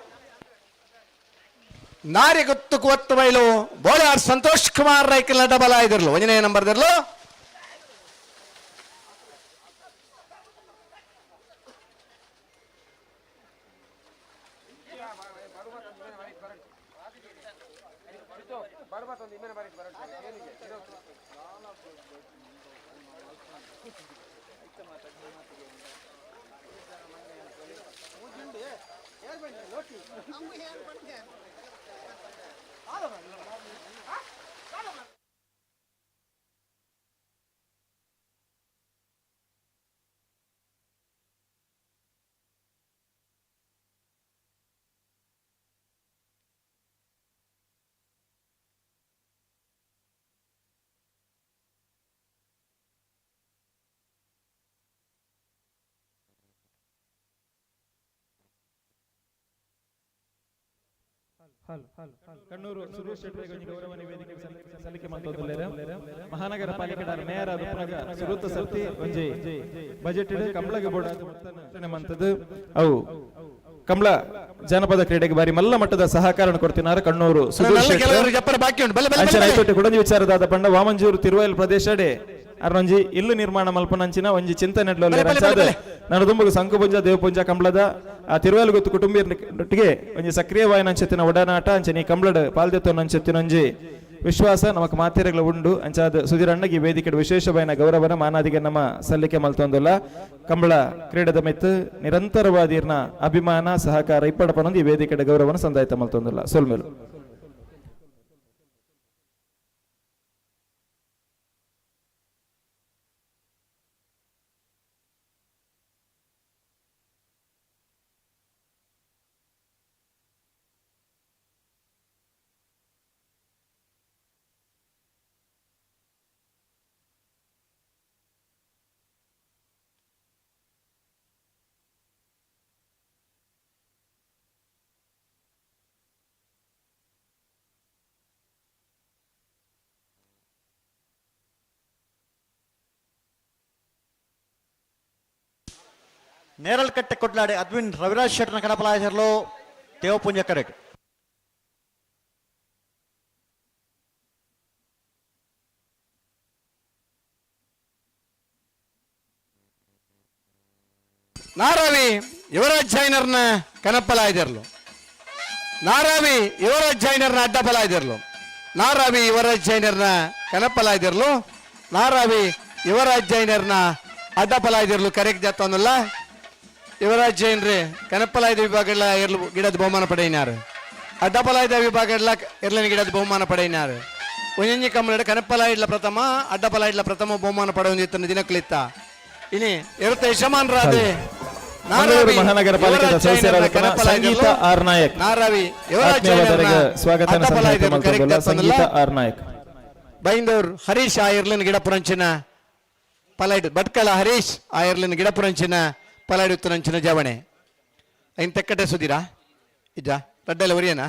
Speaker 5: ನಾರ್ಯಗುತ್ತು ಕೋತ್ತಬೈಲು ಬೋಳಿಯಾರ್ ಸಂತೋಷ್ ಕುಮಾರ್ ರೈಕಲ್ ಅಡ್ಡ ಬಲ ಇದಿರ್ಲು ಒಂದನೇ ನಂಬರ್ ದಿರ್ಲು.
Speaker 14: ಕಣ್ಣೂರು ಸುರೇಶ್ ಶೆಟ್ಟಿ ಗೌರವ ವೇದಿಕೆ ಸಲ್ಲಿಕೆ ಮಲ್ತೊಂದುಲ್ಲೆರ್. ಮಹಾನಗರ ಪಾಲಿಕೆ ಮೇಯರ್ ಆದ ಉಪ್ಪುನಗ ಸುರುತ ಸರ್ತಿ ಒಂಜಿ ಬಜೆಟ್ ಕಂಬಳಗ ಬೋರ್ಡ್ ಮಂತದ್ದು ಅವು ಕಂಬಳ ಜಾನಪದ ಕ್ರೀಡೆಗೆ ಬಾರಿ ಮಲ್ಲ ಮಟ್ಟದ ಸಹಕಾರ ಕೊಡ್ತಿನಾರ ಕಣ್ಣೂರು ಸುರೇಶ್ ಶೆಟ್ಟಿ. ಕುಡಂಜಿ ವಿಚಾರದಾದ ಪಂಡ ವಾಮಂಜೂರು ತಿರುವೈಲ್ ಪ್ರದೇಶಡೆ ಅರ್ನೊಂಜಿ ಇಲ್ಲು ನಿರ್ಮಾಣ ಮಲ್ಪನಂಚಿನ ಒಂಜಿ ಚಿಂತನೆ ನಡುದುಂಬುಗು ಸಂಕುಪುಂಜ ದೇವಪುಂಜ ಕಂಬಳದ ಆ ತಿರುವೈಲ್ ಗೊತ್ತು ಕುಟುಂಬಿಯೊಟ್ಟಿಗೆ ಒಂಜಿ ಸಕ್ರಿಯವಾಯಿನಂಚೆತ್ತಿನ ಒಡನಾಟ ಅಂಚನೆ ಕಂಬಳಡ್ ಪಾಲ್ದೆತ್ತೊನಂಚೆತ್ತಿನೊಂಜಿ ವಿಶ್ವಾಸ ನಮಕ್ ಮಾತೆರೆಗಳ ಉಂಡು. ಅಂಚಾದ ಸುಧೀರಣ್ಣಗೆ ಈ ವೇದಿಕೆ ವಿಶೇಷವಾಯಿನ ಗೌರವನ ಮಾನಾದಿಗೆ ನಮ್ಮ ಸಲ್ಲಿಕೆ ಮಲ್ತೊಂದುಲ್ಲ. ಕಂಬಳ ಕ್ರೀಡೆದ ಮೆತ್ತು ನಿರಂತರವಾದಿರ್ನ ಅಭಿಮಾನ ಸಹಕಾರ ಇಪ್ಪಡಪನೊಂದು ಈ ವೇದಿಕೆ ಗೌರವನ ಸಂದಾಯಿತ ಮಲ್ತೊಂದುಲ್ಲ. ಸೊಲ್ಮೇಲು
Speaker 9: ನೇರಲ್ಕಟ್ಟೆ ಕೊಡ್ಲಾಡೆ ಅದ್ವಿನ್ ರವಿರಾಜ್ ಶೆಟ್ಟನ ಕಡಪಲಾಯಸರ್ಲು ದೇವಪುಂಜ ಕರೆಕ್ಟ್.
Speaker 5: ಯುವರಾಜ್ ಜೈನರ್ನ ಕನಪ್ಪಲಾಯ್ದಿರ್ಲು. ನಾರಾವಿ ಯುವರಾಜ್ ಜೈನರ್ನ ಅಡ್ಡಪಲಾಯ್ದಿರ್ಲು. ನಾರಾವಿ ಯುವರಾಜ್ ಜೈನರ್ನ ಕನಪ್ಪಲಾಯ್ದಿರ್ಲು. ನಾರಾವಿ ಯುವರಾಜ್ ಜೈನರ್ನ ಅಡ್ಡಪಲಾಯ್ದಿರ್ಲು ಕರೆಕ್ ಜತ್ತೊಂದಲ್ಲ. ಯುವರಾಜ್ ಜೈನ್ರಿ ಕನಪ್ಪಲಾಯ್ದ ವಿಭಾಗಗಳ ಎರ್ಲು ಗಿಡದ ಬಹುಮಾನ ಪಡೆಯಿನಾರು. ಅಡ್ಡಪಲಾಯ್ದ ವಿಭಾಗಗಳ ಎರ್ಲಿನ ಗಿಡದ ಬಹುಮಾನ ಪಡೆಯಿನಾರು. ಒಂಜೊಂಜಿ ಕಮ್ಮಲಡ್ ಕನಪ್ಪಲಾಯ್ಡ್ಲ ಪ್ರಥಮ, ಅಡ್ಡಪಲಾಯ್ಡ್ಲ ಪ್ರಥಮ ಬಹುಮಾನ ಪಡೆಯೊಂದಿತ್ತನ ದಿನಕ್ಲಿತ್ತ. ಇನಿ ಎರುತ್ತ ಯಜಮಾನರಾದೆ
Speaker 3: ಮಂಗಳೂರು ಮಹಾನಗರ ಪಾಲಿಕೆದ ಸದಸ್ಯರಾದ ಸಂಗೀತ ಆರ್ ನಾಯಕ್
Speaker 5: ನಾರಾವಿ ಯುವರಾಜ್
Speaker 3: ಆತ್ಮೀಯವಾದವರಿಗೆ ಸ್ವಾಗತ ಸಂಗೀತ ಆರ್ ನಾಯಕ್.
Speaker 5: ಬೈಂದೂರ್ ಹರೀಶ್ ಆಯರ್ಲಿನ ಗಿಡಪುರಂಚಿನ ಪಲಾಯ್ಡ್ ಭಟ್ಕಳ ಹರೀಶ್ ಆಯರ್ಲಿನ ಗಿಡಪುರಂಚಿನ ಪಲಾಯ್ಡ್ ಉತ್ತರಂಚಿನ ಜವಣೆ. ಐನ್ ತೆಕ್ಕಟೆ ಸುದೀರಾ ಇಜ್ಜಾ ರಡ್ಡಲ್ಲ ಒರಿಯನಾ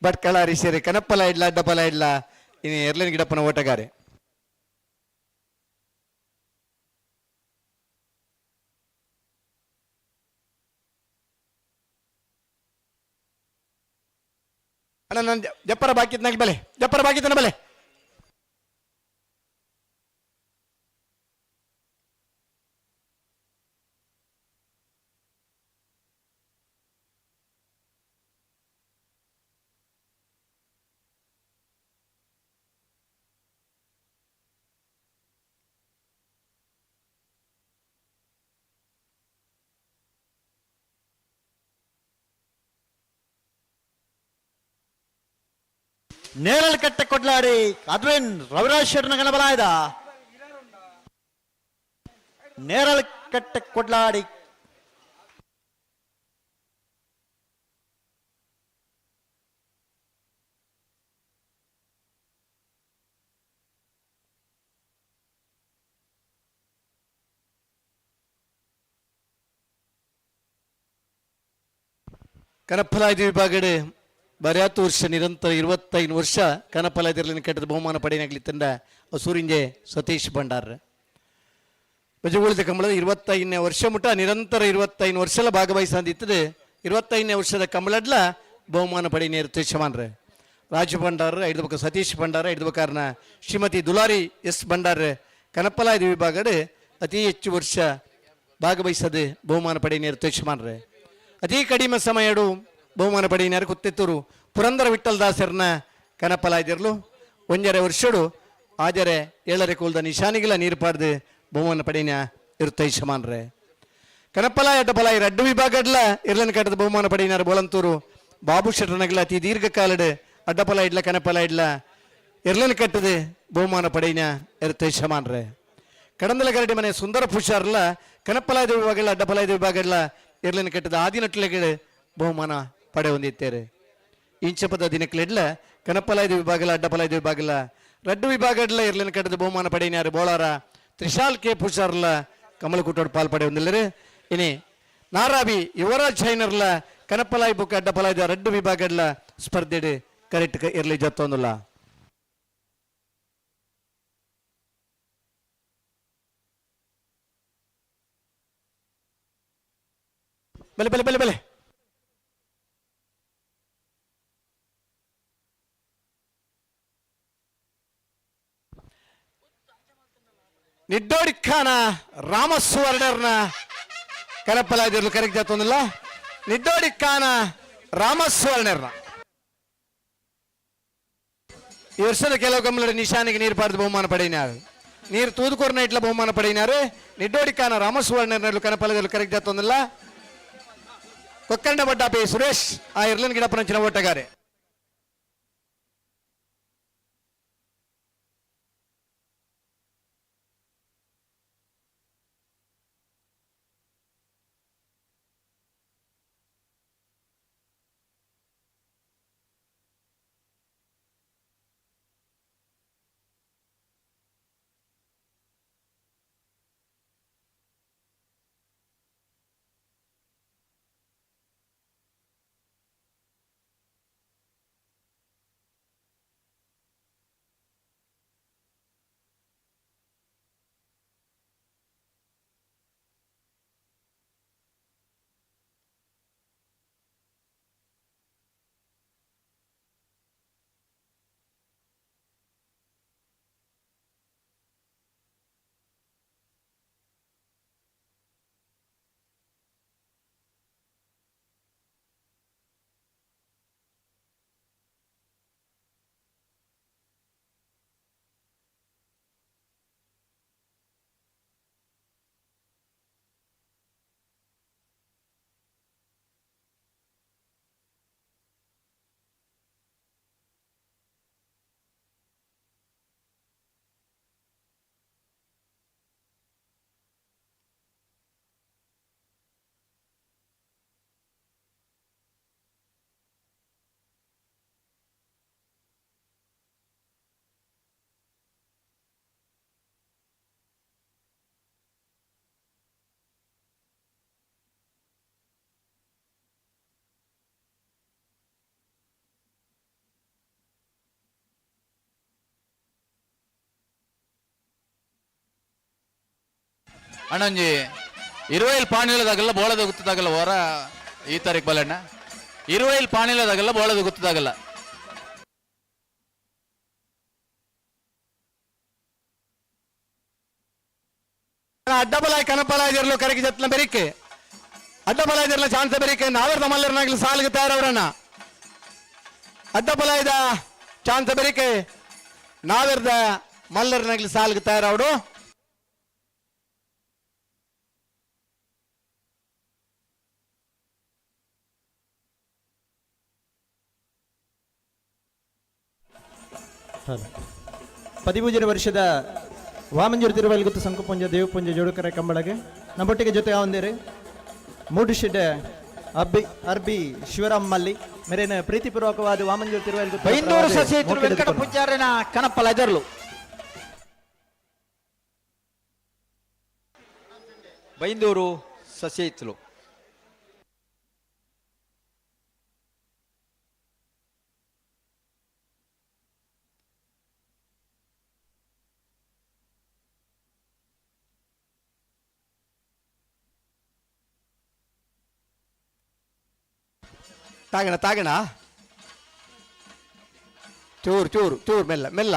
Speaker 5: ಭಟ್ಕಳ ಹರೀಶ್ ಕನಪ್ಪಲ ಇಡ್ಲ ಅಡ್ಡಪಲ ಇಡ್ಲ ಇನಿ ಎರ್ಲಿನ ಗಿಡಪ್ಪನ ಓಟಗಾರೆ. ಅಣ್ಣ ನಾನು ಜಪ್ಪರ ಬಾಕಿತ್ನಾಗ ಬಲೆ, ಜಪ್ಪರ ಬಾಕಿತನ ಬಲೆ.
Speaker 9: ನೇರಲ್ ಕಟ್ಟೆ ಕೊಡ್ಲಾಡಿ ಅದ್ವಿನ್ ರವಿರಾಜ್ ಶೆಟ್ಟನ ಗಣಬಲಾಯ್ದ. ನೇರಲ್ ಕಟ್ಟೆ ಕೊಡ್ಲಾಡಿ
Speaker 5: ಕನಪ್ಪಲಾಯ್ದ ವಿಭಾಗಡೆ ಬರ್ಯಾತು ವರ್ಷ ನಿರಂತರ 25 ವರ್ಷ ಕನಪಲಾಯ್ದಿರ್ಲಿನ ಕಟ್ಟದ ಬಹುಮಾನ ಪಡೆಯನಾಗಲಿ ತಂಡ ಸೂರಿಂಜೆ ಸತೀಶ್ ಭಂಡಾರ್. ಬಜಗುಳಿದ ಕಂಬಳದ 25ನೇ ವರ್ಷ ಮುಟ ನಿರಂತರ 25 ವರ್ಷಲ ಭಾಗವಹಿಸಂದಿತ್ತದೆ. 25ನೇ ವರ್ಷದ ಕಂಬಳಡ್ಲ ಬಹುಮಾನ ಪಡೆಯನೇರು ಯಜಮಾನ್ರೆ ರಾಜು ಭಂಡಾರ್, ಐದು ಬಕ ಸತೀಶ್ ಭಂಡಾರ, ಐದು ಬಕಾರನ ಶ್ರೀಮತಿ ದುಲಾರಿ ಎಸ್ ಭಂಡಾರ್ ಕನಪ್ಪಲಾಯ್ದ ವಿಭಾಗಡೆ ಅತಿ ಹೆಚ್ಚು ವರ್ಷ ಭಾಗವಹಿಸದೆ ಬಹುಮಾನ ಪಡೆಯನೇರು ಯಜಮಾನ್ರೆ. ಅತಿ ಕಡಿಮೆ ಸಮಯಡು ಬಹುಮಾನ ಪಡೆಯಿನಾರು ಕುತ್ತೆತ್ತೂರು ಪುರಂದರ ವಿಠಲ್ ದಾಸರ್ನ ಕನಪಲಾಯ್ದಿರ್ಲು. 1.5 ವರ್ಷಡು ಆಜರೆ 7.5 ಕೂಲ್ದ ನಿಶಾನಿಗಿಲ ನೀರು ಪಾಡ್ದು ಬಹುಮಾನ ಪಡೆಯಿನ ಇರುತ್ತ ಯಜಮಾನ್ರೆ. ಕನಪಲಾಯ ಅಡ್ಡಪಲಾಯ ರಡ್ಡು ವಿಭಾಗಡ್ಲ ಇರ್ಲನ್ ಕಟ್ಟದ ಬಹುಮಾನ ಪಡೆಯಿನಾರು ಬೋಳಂತೂರು ಬಾಬು ಶೆಟ್ಟರ್ನಗಲ ಅತಿ ದೀರ್ಘಕಾಲಡು ಅಡ್ಡಪಲ ಇಡ್ಲ ಕನಪಲ ಇಡ್ಲ ಇರ್ಲನ್ ಕಟ್ಟದ ಬಹುಮಾನ ಪಡೆಯಿನ ಇರುತ್ತ ಯಜಮಾನ್ರೆ. ಕಡಂದಲ ಗರಡಿ ಮನೆ ಸುಂದರ ಪುಷಾರ್ಲ ಕನಪಲಾಯದ ವಿಭಾಗಡ್ಲ ಅಡ್ಡಪಲಾಯದ ವಿಭಾಗಡ್ಲ ಇರ್ಲನ್ ಕಟ್ಟದ ಆದಿನಟ್ಲೆಗಳು ಬಹುಮಾನ ಪಡೆ ಹೊಂದಿತ್ತೇರೆ. ಇಂಚಪದ ದಿನಕ್ಲೆಡ್ಲ ಕನಪಲಾಯ್ದ ವಿಭಾಗಲ ಅಡ್ಡಪಲಾಯ್ದ ವಿಭಾಗಲ ರಡ್ಡು ವಿಭಾಗಡ್ಲ ಇರ್ಲಿನ ಕಟ್ಟದ ಬಹುಮಾನ ಪಡೆಯಿನಾರು ಬೋಳಾರ ತ್ರಿಶಾಲ್ ಕೆ ಪುಷಾರ್ಲ ಕಮಲಕುಟ್ಟೋಡ್ ಪಾಲ್ ಪಡೆ ಹೊಂದಿಲ್ಲರೆ. ಇನಿ ನಾರಾವಿ ಯುವರಾಜ್ ಜೈನರ್ಲ ಕನಪಲಾಯ್ ಬುಕ್ ಅಡ್ಡಪಲಾಯ್ದ ರಡ್ಡು ವಿಭಾಗಡ್ಲ ಸ್ಪರ್ಧೆಡ್ ಕರೆಕ್ಟ್ ಇರ್ಲಿ ಜತ್ತೊಂದುಲ್ಲ. ಬಲೆ ಬಲೆ ಬಲೆ ಬಲೆ ನಿಡ್ಡೋಡಿಖಾನ ರಾಮಸುವರ್ಣರ್ನ ಕನಪ್ಪಲಾದಿರ್ಲು ಕರೆಕ್ಟ್ ಜಾತೊಂದಿಲ್ಲ. ನಿಡ್ಡೋಡಿಖಾನ ರಾಮಸುವರ್ಣರ್ನ ಈ ವರ್ಷದ ಕೆಲವು ಗಮನದ ನಿಶಾನಿಗೆ ನೀರು ಪಾರ್ದು ಬಹುಮಾನ ಪಡೆಯಿನಾರು. ನೀರು ತೂದುಕೋರ್ನ ಇಟ್ಲ ಬಹುಮಾನ ಪಡೆಯಿನಾರು. ನಿಡ್ಡೋಡಿಖಾನ ರಾಮಸುವರ್ಣರ್ನ ಕನಪಲದಲ್ಲಿ ಕರೆಕ್ಟ್ ಜಾತೊಂದಿಲ್ಲ. ಕೊಕ್ಕಂಡ ಬಡ್ಡಾಪಿ ಸುರೇಶ್ ಆ ಇರ್ಲನ್ ಗಿಡಪ್ಪನಂಚಿನ ಓಟಗಾರೆ.
Speaker 16: ಅಣ್ಣಂಜಿ ಇರುವೈಲ್ ಪಾಣಿಲದಾಗಲ್ಲ ಬೋಳದ ಗುತ್ತದಾಗಲ್ಲ ಹೊರ ಈ ತಾರೀಕು ಬಲಣ್ಣ ಇರುವೈಲ್ ಪಾಣಿಲದಾಗಲ್ಲ ಬೋಳದ ಗುತ್ತದಾಗಲ್ಲ.
Speaker 5: ಅಡ್ಡಬಲಾಯ್ ಕನಪಲಾಯ್ದಿರ್ಲು ಕರಗಿ ಜತ್ನ ಬೆರಿಕೆ ಅಡ್ಡಬಲಾಯ್ದಿರ್ಲ ಚಾನ್ಸ್ ಬೆರಿಕೆ ನಾವರ್ದ ಮಲ್ಲರ್ನಾಗ್ಲಿ ಸಾಲ್ಗೆ ತಯಾರವ್ರಣ್ಣ ಅಡ್ಡಬಲಾಯ್ದ ಚಾನ್ಸ್ ಬೆರಿಕೆ ನಾವೆರ್ದ ಮಲ್ಲರ್ನಾಗ್ಲಿ ಸಾಲ್ಗೆ ತಯಾರವಡು.
Speaker 14: ಪದಿಮೂಜರ ವರ್ಷದ ವಾಮಂಜೂರು ತಿರುವಲ್ಗುತ್ತು ಸಂಕುಪುಂಜ ದೇವಪುಂಜ ಜೋಡುಕರೆ ಕಂಬಳಗೆ ನಮ್ಮೊಟ್ಟಿಗೆ ಜೊತೆ ಒಂದೇರಿ ಮೂಡುಶೆಡ್ಡೆ ಅಬ್ಬಿ ಅರ್ಬಿ ಶಿವರಾಮ್ ಮಲ್ಲಿ ಮೇರೇನ ಪ್ರೀತಿಪೂರ್ವಕವಾದ ವಾಮಂಜೂರು ತಿರುವಲ್ಗುತ್ತು
Speaker 20: ಬೈಂದೂರು ಸಸಿ ವೆಂಕಟ ಪೂಜಾರಿನ ಕನಪಲ ಎದರ್ಲು ಬೈಂದೂರು ಸಸಿಹಿತ್ಲು.
Speaker 5: ತಾಗಣ ತಾಗಣ ಚೂರು ಚೂರು ಚೂರು ಮೆಲ್ಲ ಮೆಲ್ಲ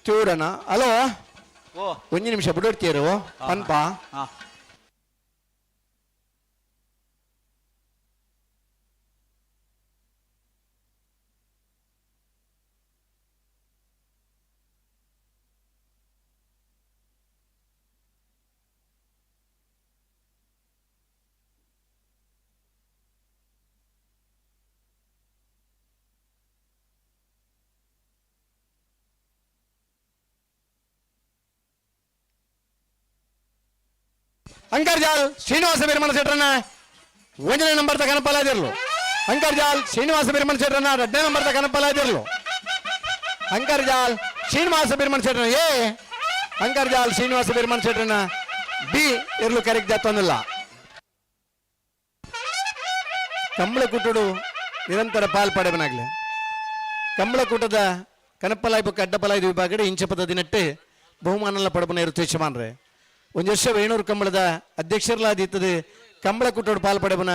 Speaker 5: ಚೂರಣ. ಹಲೋ, ಒಂದು ನಿಮಿಷ ಬಿಡೋಡ್ತೀರು ಪನ್ಪ. ಅಂಕರ್ಜಾಲ್ ಶ್ರೀನಿವಾಸ ಬಿರ್ಮಣ ಶೆಟ್ರನ್ನ ಒಂದನೇ ನಂಬರ್ ಕನಪಲಾದಿರ್ಲು. ಅಂಕರ್ಜಾಲ್ ಶ್ರೀನಿವಾಸ ಬಿರ್ಮಣ ಶೆಟ್ರನ್ನ ಎರಡನೇ ನಂಬರ್ ಕನಪಲಾದಿರ್ಲು. ಅಂಕರ್ಜಾಲ್ ಶ್ರೀನಿವಾಸ ಬಿರ್ಮಣ ಶೆಟ್ರನ್ನ ಎ, ಅಂಕರ್ಜಾಲ್ ಶ್ರೀನಿವಾಸ ಬಿರ್ಮಣ ಶೆಟ್ರನ್ನ ಬಿ ಇರ್ಲು ಕರೆಕ್ಟ್ ಜಾತೊಂದಿಲ್ಲ. ಕಂಬಳಕೂಟಡು ನಿರಂತರ ಪಾಲ್ ಪಡೆವನಾಗ್ಲಿ. ಕಂಬಳಕೂಟದ ಕನಪಲಾಯ್ ಬೊಕ್ಕ ಅಡ್ಡಪಲಾಯ್ದ ವಿಭಾಗಡೆ ಇಂಚಪದ ದಿನಟ್ಟೆ ಬಹುಮಾನಲ್ಲ ಪಡಪನ ಇರು ಯಜಮಾನ್ರೆ. ಒಂದು ವರ್ಷ ವೇಣೂರು ಕಂಬಳದ ಅಧ್ಯಕ್ಷರಲಾದಿತ್ತದು ಕಂಬಳಕೂಟೋಡು ಪಾಲ್ ಪಡೆಬನ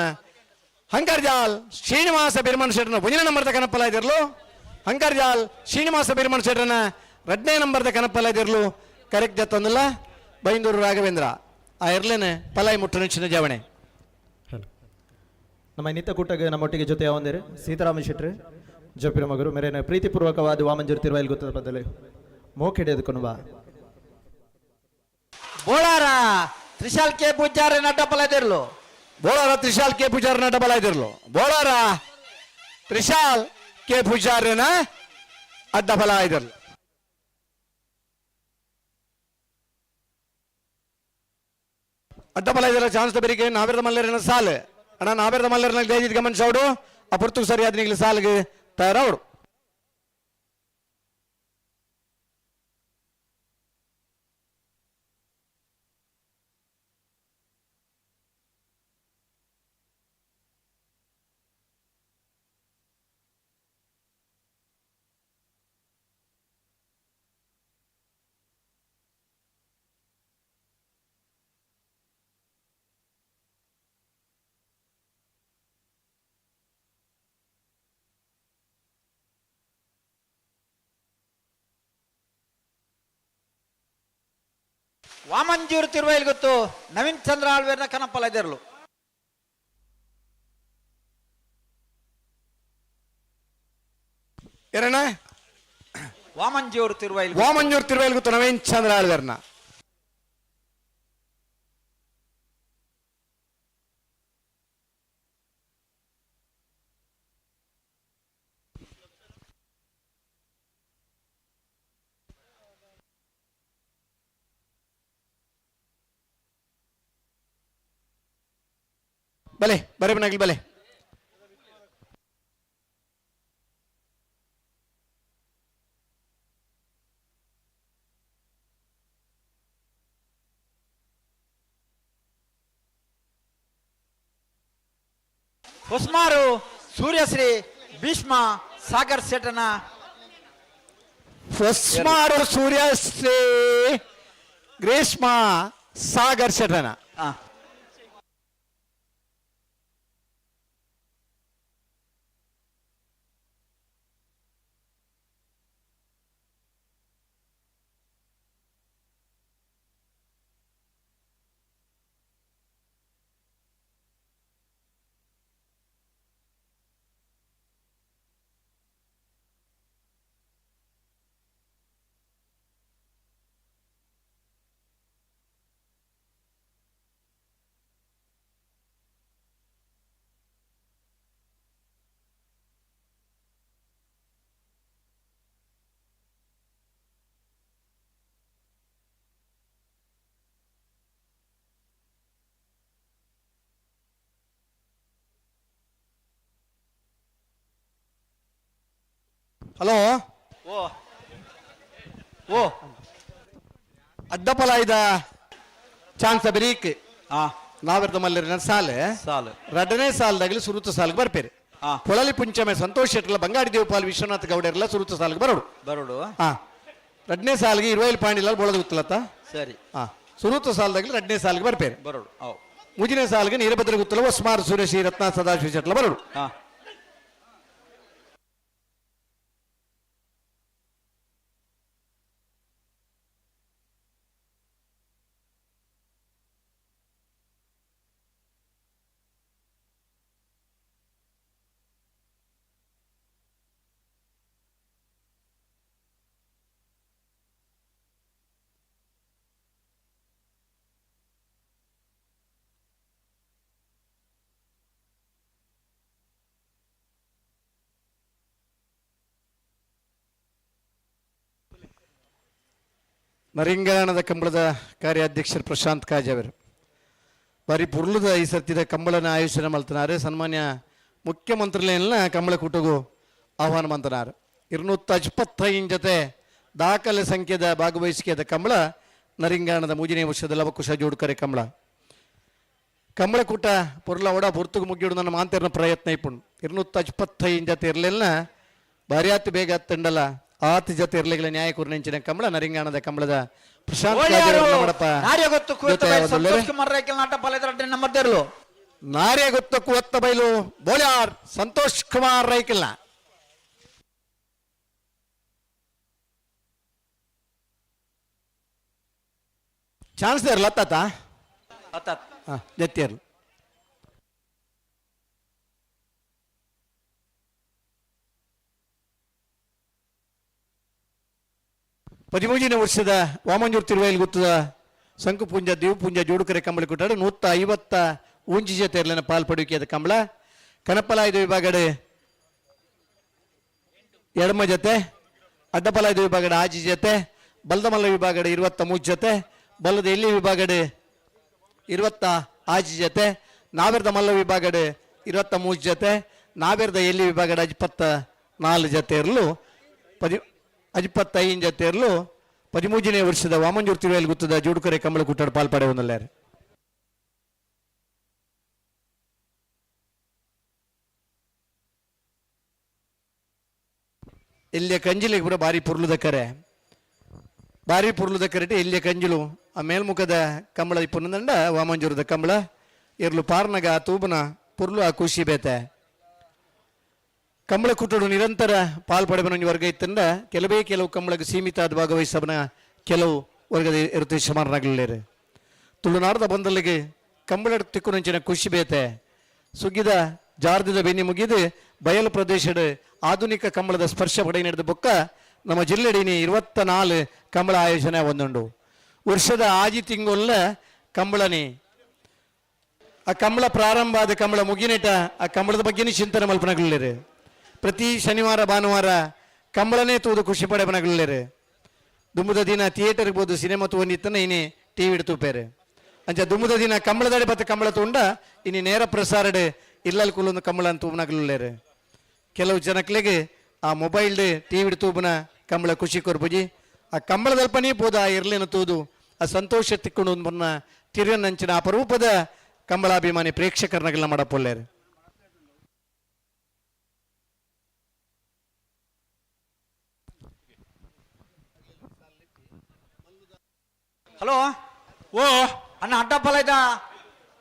Speaker 5: ಹಂಕರ್ಜಾಲ್ ಶ್ರೀನಿವಾಸ ಬಿರ್ಮನ್ ಶೆಟ್ರನ ಒಂದನೇ ನಂಬರ್ದ ಕನಪಲಾಯ್ದಿರ್ಲು. ಹಂಕರ್ಜಾಲ್ ಶ್ರೀನಿವಾಸ ಬಿರ್ಮನ್ ಶೆಟ್ರನ ಎರಡನೇ ನಂಬರ್ದ ಕನಪಲಾಯ್ದಿರ್ಲು ಕರೆಕ್ಟ್ ಜತ್ತೊಂದಿಲ್ಲ. ಬೈಂದೂರು ರಾಘವೇಂದ್ರ ಆ ಎರ್ಲೇನೆ ಪಲಾಯಿ ಮುಟ್ಟು ನೆಚ್ಚಿನ ಜಾವಣೆ.
Speaker 14: ನಮ್ಮ ನಿತ್ಯ ಕೂಟಗೆ ನಮ್ಮೊಟ್ಟಿಗೆ ಜೊತೆ ಯಾವಂದಿರು ಸೀತಾರಾಮ ಶೆಟ್ರು ಜೋಪಿರ ಮಗರು ಮೇರೇನ ಪ್ರೀತಿಪೂರ್ವಕವಾದ ವಾಮಂಜೂರು ತಿರುವೈಲ್ ಗೊತ್ತದ ಬದಲು ಮೋಕೆಡೆದುಕೊಂಡು ಬಾ.
Speaker 20: ಬೋಳಾರ ತ್ರಿಶಾಲ್ ಕೆ ಪೂಜಾರಿ ನಡ್ಡಪಲಾಯ್ದಿರ್ಲು.
Speaker 5: ಬೋಳಾರ ತ್ರಿಶಾಲ್ ಕೆ ಪೂಜಾರಿ ನಡ್ಡಪಲಾಯ್ದಿರ್ಲು. ಬೋಳಾರ ತ್ರಿಶಾಲ್ ಕೆ ಪೂಜಾರಿನ ಅಡ್ಡಪಲಾಯ್ದಿರ್ಲು. ಅಡ್ಡಪಲಾಯ್ದಿರ ಚಾನ್ಸ್ ಬೆರಿಕೆ ನಾವೆರದ ಮಲ್ಲರಿನ ಸಾಲು ಅಣ್ಣ ನಾವೆರದ ಮಲ್ಲರಿನ ದೇಜಿದ್ ಗಮನಿಸೋಡು ಆ ಪುರ್ತುಗ್ ಸರಿಯಾದ ನಿಗ್ಲಿ ಸಾಲ್ಗೆ ತಯಾರವಡು.
Speaker 20: ವಾಮಂಜೂರು ತಿರುವೈಲ್ ಗೊತ್ತು ನವೀನ್ ಚಂದ್ರ ಆಳ್ವೇರ್ನ ಕನಪಲ ಎದರ್ಲು.
Speaker 5: ಎರಣ
Speaker 20: ವಾಮಂಜೂರು ತಿರುವೈಲ್
Speaker 5: ವಾಮಂಜೂರು ತಿರುವೈಲ್ ಗೊತ್ತು ನವೀನ್ ಚಂದ್ರ ಆಳ್ವೇರ್ನ ಬಲೆ ಬರೆ ಬಲೆ.
Speaker 20: ಹೊಸ್ಮಾರು ಸೂರ್ಯಶ್ರೀ ಭೀಷ್ಮ ಸಾಗರ್ ಶೆಟ್ಟನ
Speaker 5: ಹೊಸ್ಮಾರು ಸೂರ್ಯಶ್ರೀ ಗ್ರೀಷ್ಮ ಸಾಗರ್ ಶೆಟ್ಟನ. ಹಲೋ
Speaker 20: ಓ ಓ
Speaker 5: ಅಡ್ಡಪಲಾಯ್ದ ಚಾನ್ಸ್ ಬರೀಕ್ ನಾವೆರ್ದ ಮಲ್ಲಿರಿನ ಸಾಲೆ
Speaker 20: ಸಾಲು
Speaker 5: ರಡನೇ ಸಾಲದಾಗಲಿ ಸುರುತ ಸಾಲಿಗೆ ಬರ್ಪೇರಿ. ಪೊಳಲಿ ಪುಂಚಮೆ ಸಂತೋಷ್ ಶೆಟ್ಟಲ ಬಂಗಾಡಿ ದೇವಪಾಲ್ ವಿಶ್ವನಾಥ್ ಗೌಡರೆಲ್ಲ ಸುರುತ ಸಾಲಿಗೆ ಬರೋಡು.
Speaker 20: ಬರೋಡು.
Speaker 5: ಹಾ, ರಡ್ನೇ ಸಾಲಿಗೆ ಇರುವೈಲ್ ಪಾಂಡಿಲ್ಲ ಬೋಳದ ಗುತ್ತಲತ್ತ.
Speaker 20: ಸರಿ.
Speaker 5: ಹಾ, ಸುರುತ ಸಾಲದಾಗಲಿ ರಡ್ನೇ ಸಾಲಿಗೆ ಬರ್ಪೇರಿ.
Speaker 20: ಬರೋಡು. ಅವು
Speaker 5: ಮುಜಿನೇ ಸಾಲಿಗೆ ನೀರಭದ್ರ ಗುತ್ತಲ ಹೊಸ್ಮಾರ್ ಸುರೇಶ್ ರತ್ನ ಸದಾಶಿವ ಶೆಟ್ಲ ಬರೋಡು.
Speaker 20: ಹಾ.
Speaker 1: ನರಿಂಗಾಣದ ಕಂಬಳದ ಕಾರ್ಯಾಧ್ಯಕ್ಷರು ಪ್ರಶಾಂತ್ ಕಾಜಾವರು ಬಾರಿ ಪುರ್ಲುದ ಈ ಸರ್ತಿದ ಕಂಬಳನ ಆಯೋಜನೆ ಮಲ್ತನಾರೆ. ಸನ್ಮಾನ್ಯ ಮುಖ್ಯಮಂತ್ರಿಗಳನ್ನ ಕಂಬಳ ಕೂಟಗೂ ಆಹ್ವಾನ ಮಂತನಾರು. 225 ಜೊತೆ ದಾಖಲೆ ಸಂಖ್ಯೆದ ಭಾಗವಹಿಸಿಕೆದ ಕಂಬಳ ನರಿಂಗಾಣದ ಮೂಜನೇ ವರ್ಷದ ಲವಕುಶ ಜೋಡ್ಕರೆ ಕಂಬಳ. ಕಂಬಳಕೂಟ ಪೊರ್ಲ ಒಡ ಪೊರ್ತುಗು ಮುಗ್ಗಿಡು ನನ್ನ ಮಾಂತೇರ್ನ ಪ್ರಯತ್ನ ಇಪ್ಪುಂಡು. 225 ಜೊತೆ ಇರಲಿಲ್ಲ ಬಾರ್ಯಾತ್ ಬೇಗ ತಂಡಲ ಆತ ಜೊತೆ ಇರ್ಲಿಗಳ ನ್ಯಾಯ ಕುರ್ನೆಂಚಿನ ಕಂಬಳ ನರಿಂಗಾಣದ ಕಂಬಳದ ಪ್ರಶಾಂತ್ ನಾರ್ಯ ಗೊತ್ತು ಕೂವತ್ತ ಬೈಲು ಬೋಳ್ಯಾರ್ ಸಂತೋಷ್ ಕುಮಾರ್ ರೈಕಲ್ನ. ಚಾನ್ಸ್ ಇರಲ್ಲ ಅತ್ತಾತ ಜತ್ತಿಯರ್ಲು. 13ನೇ ವರ್ಷದ ವಾಮಂಜೂರು ತಿರುವೈಲ್ ಗುತ್ತದ ಶಂಕುಪುಂಜ ದೇವಪುಂಜ ಜೋಡುಕರೆ ಕಂಬಳಿ ಕೊಟ್ಟಾಡು 150 ಊಂಜಿ ಜೊತೆ ಇರಲಿನ ಪಾಲ್ಪಡುವಿಕೆದ ಕಂಬಳ. ಕನಪಲಾಯ್ದ ವಿಭಾಗಡೆ ಎಡಮ ಜೊತೆ, ಅಡ್ಡಪಲಾಯ್ದ ವಿಭಾಗಡೆ ಆಜಿ ಜೊತೆ, ಬಲ್ದಮಲ್ಲ ವಿಭಾಗಡೆ 23 ಜೊತೆ, ಬಲ್ಲದ ಎಲ್ಲಿ ವಿಭಾಗಡೆ 26 ಜೊತೆ, ನಾವೆರ್ದ ಮಲ್ಲ ವಿಭಾಗಡೆ 23 ಜೊತೆ, ನಾವೆರ್ದ ಎಲ್ಲಿ ವಿಭಾಗಡೆ 24 ಜೊತೆ ಇರಲು 25 ಜೊತೆ ಇರಲು 13ನೇ ವರ್ಷದ ವಾಮಂಜೂರು ತಿರುವೈಲ್ ಗುತ್ತದ ಜೋಡುಕರೆ ಕಂಬಳ ಕೂಟಾಡು ಪಾಲ್ಪಡೆ ಒಂದಲ್ಲಾರೆ. ಎಲ್ಲಿಯ ಕಂಜಿಲಿಗೆ ಪೂರ ಬಾರಿ ಪುರ್ಲುದ ಕರೆ, ಬಾರಿ ಪುರ್ಲುದ ಕರೆಟು ಎಲ್ಲಿಯ ಕಂಜಿಲು ಆ ಮೇಲ್ಮುಖದ ಕಂಬಳ ಇಪ್ಪುನಂದ ವಾಮಂಜೂರದ ಕಂಬಳ ಇರ್ಲು ಪಾರ್ನಗ ಆ ತೂಬನ ಪುರ್ಲು ಆ ಖುಷಿ ಬೇತೆ. ಕಂಬಳ ಕೂಟಡು ನಿರಂತರ ಪಾಲ್ಪಡೆಬನ ವರ್ಗ ಇತ್ತಂದ ಕೆಲವೇ ಕೆಲವು ಕಂಬಳಕ್ಕೆ ಸೀಮಿತ ಆದ ಭಾಗವಹಿಸಬನ ಕೆಲವು ವರ್ಗದ ಇರುತ್ತೆ ಸಮಾನರಾಗಲಿಲ್ಲ. ತುಳುನಾಡದ ಬಂದಲ್ಲಿಗೆ ಕಂಬಳ ತಿಕ್ಕುನಂಚಿನ ಖುಷಿ ಬೇತೆ. ಸುಗ್ಗಿದ ಜಾರ್ದಿದ ಬೆನ್ನಿ ಮುಗಿದು ಬಯಲು ಪ್ರದೇಶದ ಆಧುನಿಕ ಕಂಬಳದ ಸ್ಪರ್ಶ ಪಡೆ ನಡೆದ ಬೊಕ್ಕ ನಮ್ಮ ಜಿಲ್ಲೆಡಿನಿ 24 ಕಂಬಳ ಆಯೋಜನೆ ಒಂದುಂಡು. ವರ್ಷದ ಆಜಿ ತಿಂಗೊಲ್ಲ ಕಂಬಳನಿ ಆ ಕಂಬಳ ಪ್ರಾರಂಭ ಆದ ಕಂಬಳ ಮುಗಿನೇಟ ಆ ಕಂಬಳದ ಬಗ್ಗೆನೇ ಚಿಂತನೆ ಮಲ್ಪನಗಳಿರಿ. ಪ್ರತಿ ಶನಿವಾರ ಭಾನುವಾರ ಕಂಬಳನೇ ತೂದು ಖುಷಿ ಪಡೆಪನಗಳಿರಿ. ದುಮ್ಮದ ದಿನ ಥಿಯೇಟರ್ಗೆ ಬೋದು ಸಿನಿಮಾ ತೂವೊಂದಿತ್ತನ ಇನಿ ಟಿ ವಿ ತೂಪೇರು. ಅಂಚ ದುಮ್ಮದ ದಿನ ಕಂಬಳದಡೆ ಬತ್ತ ಕಂಬಳ ತೂಂಡ ಇನಿ ನೇರ ಪ್ರಸಾರಡೆ ಇಲ್ಲಲ್ ಕುಲೊಂದು ಕಂಬಳ ಅಂತ ತೂಬನಗಲುಳ್ಳೇರು. ಕೆಲವು ಜನಕ್ಲೆಗೆ ಆ ಮೊಬೈಲ್ ಟಿ ವಿ ತೂಬನ ಕಂಬಳ ಖುಷಿ ಕೊರ್ಬುಜಿ. ಆ ಕಂಬಳದಲ್ಪನೇ ಪೋದ ಆ ಇರ್ಲಿನ ತೂದು ಆ ಸಂತೋಷ ತಿಕ್ಕೊಂಡು ಒಂದು ತಿರುಗನಂಚಿನ ಅಪರೂಪದ ಕಂಬಳಾಭಿಮಾನಿ ಪ್ರೇಕ್ಷಕರನ್ನಗೆಲ್ಲ ಮಾಡಪೊಲ್ಲೇರು.
Speaker 20: ಹಲೋ.
Speaker 18: ಓ
Speaker 20: ಅಣ್ಣ ಅಡ್ಡಪ್ಪಲ ಇದ್ದ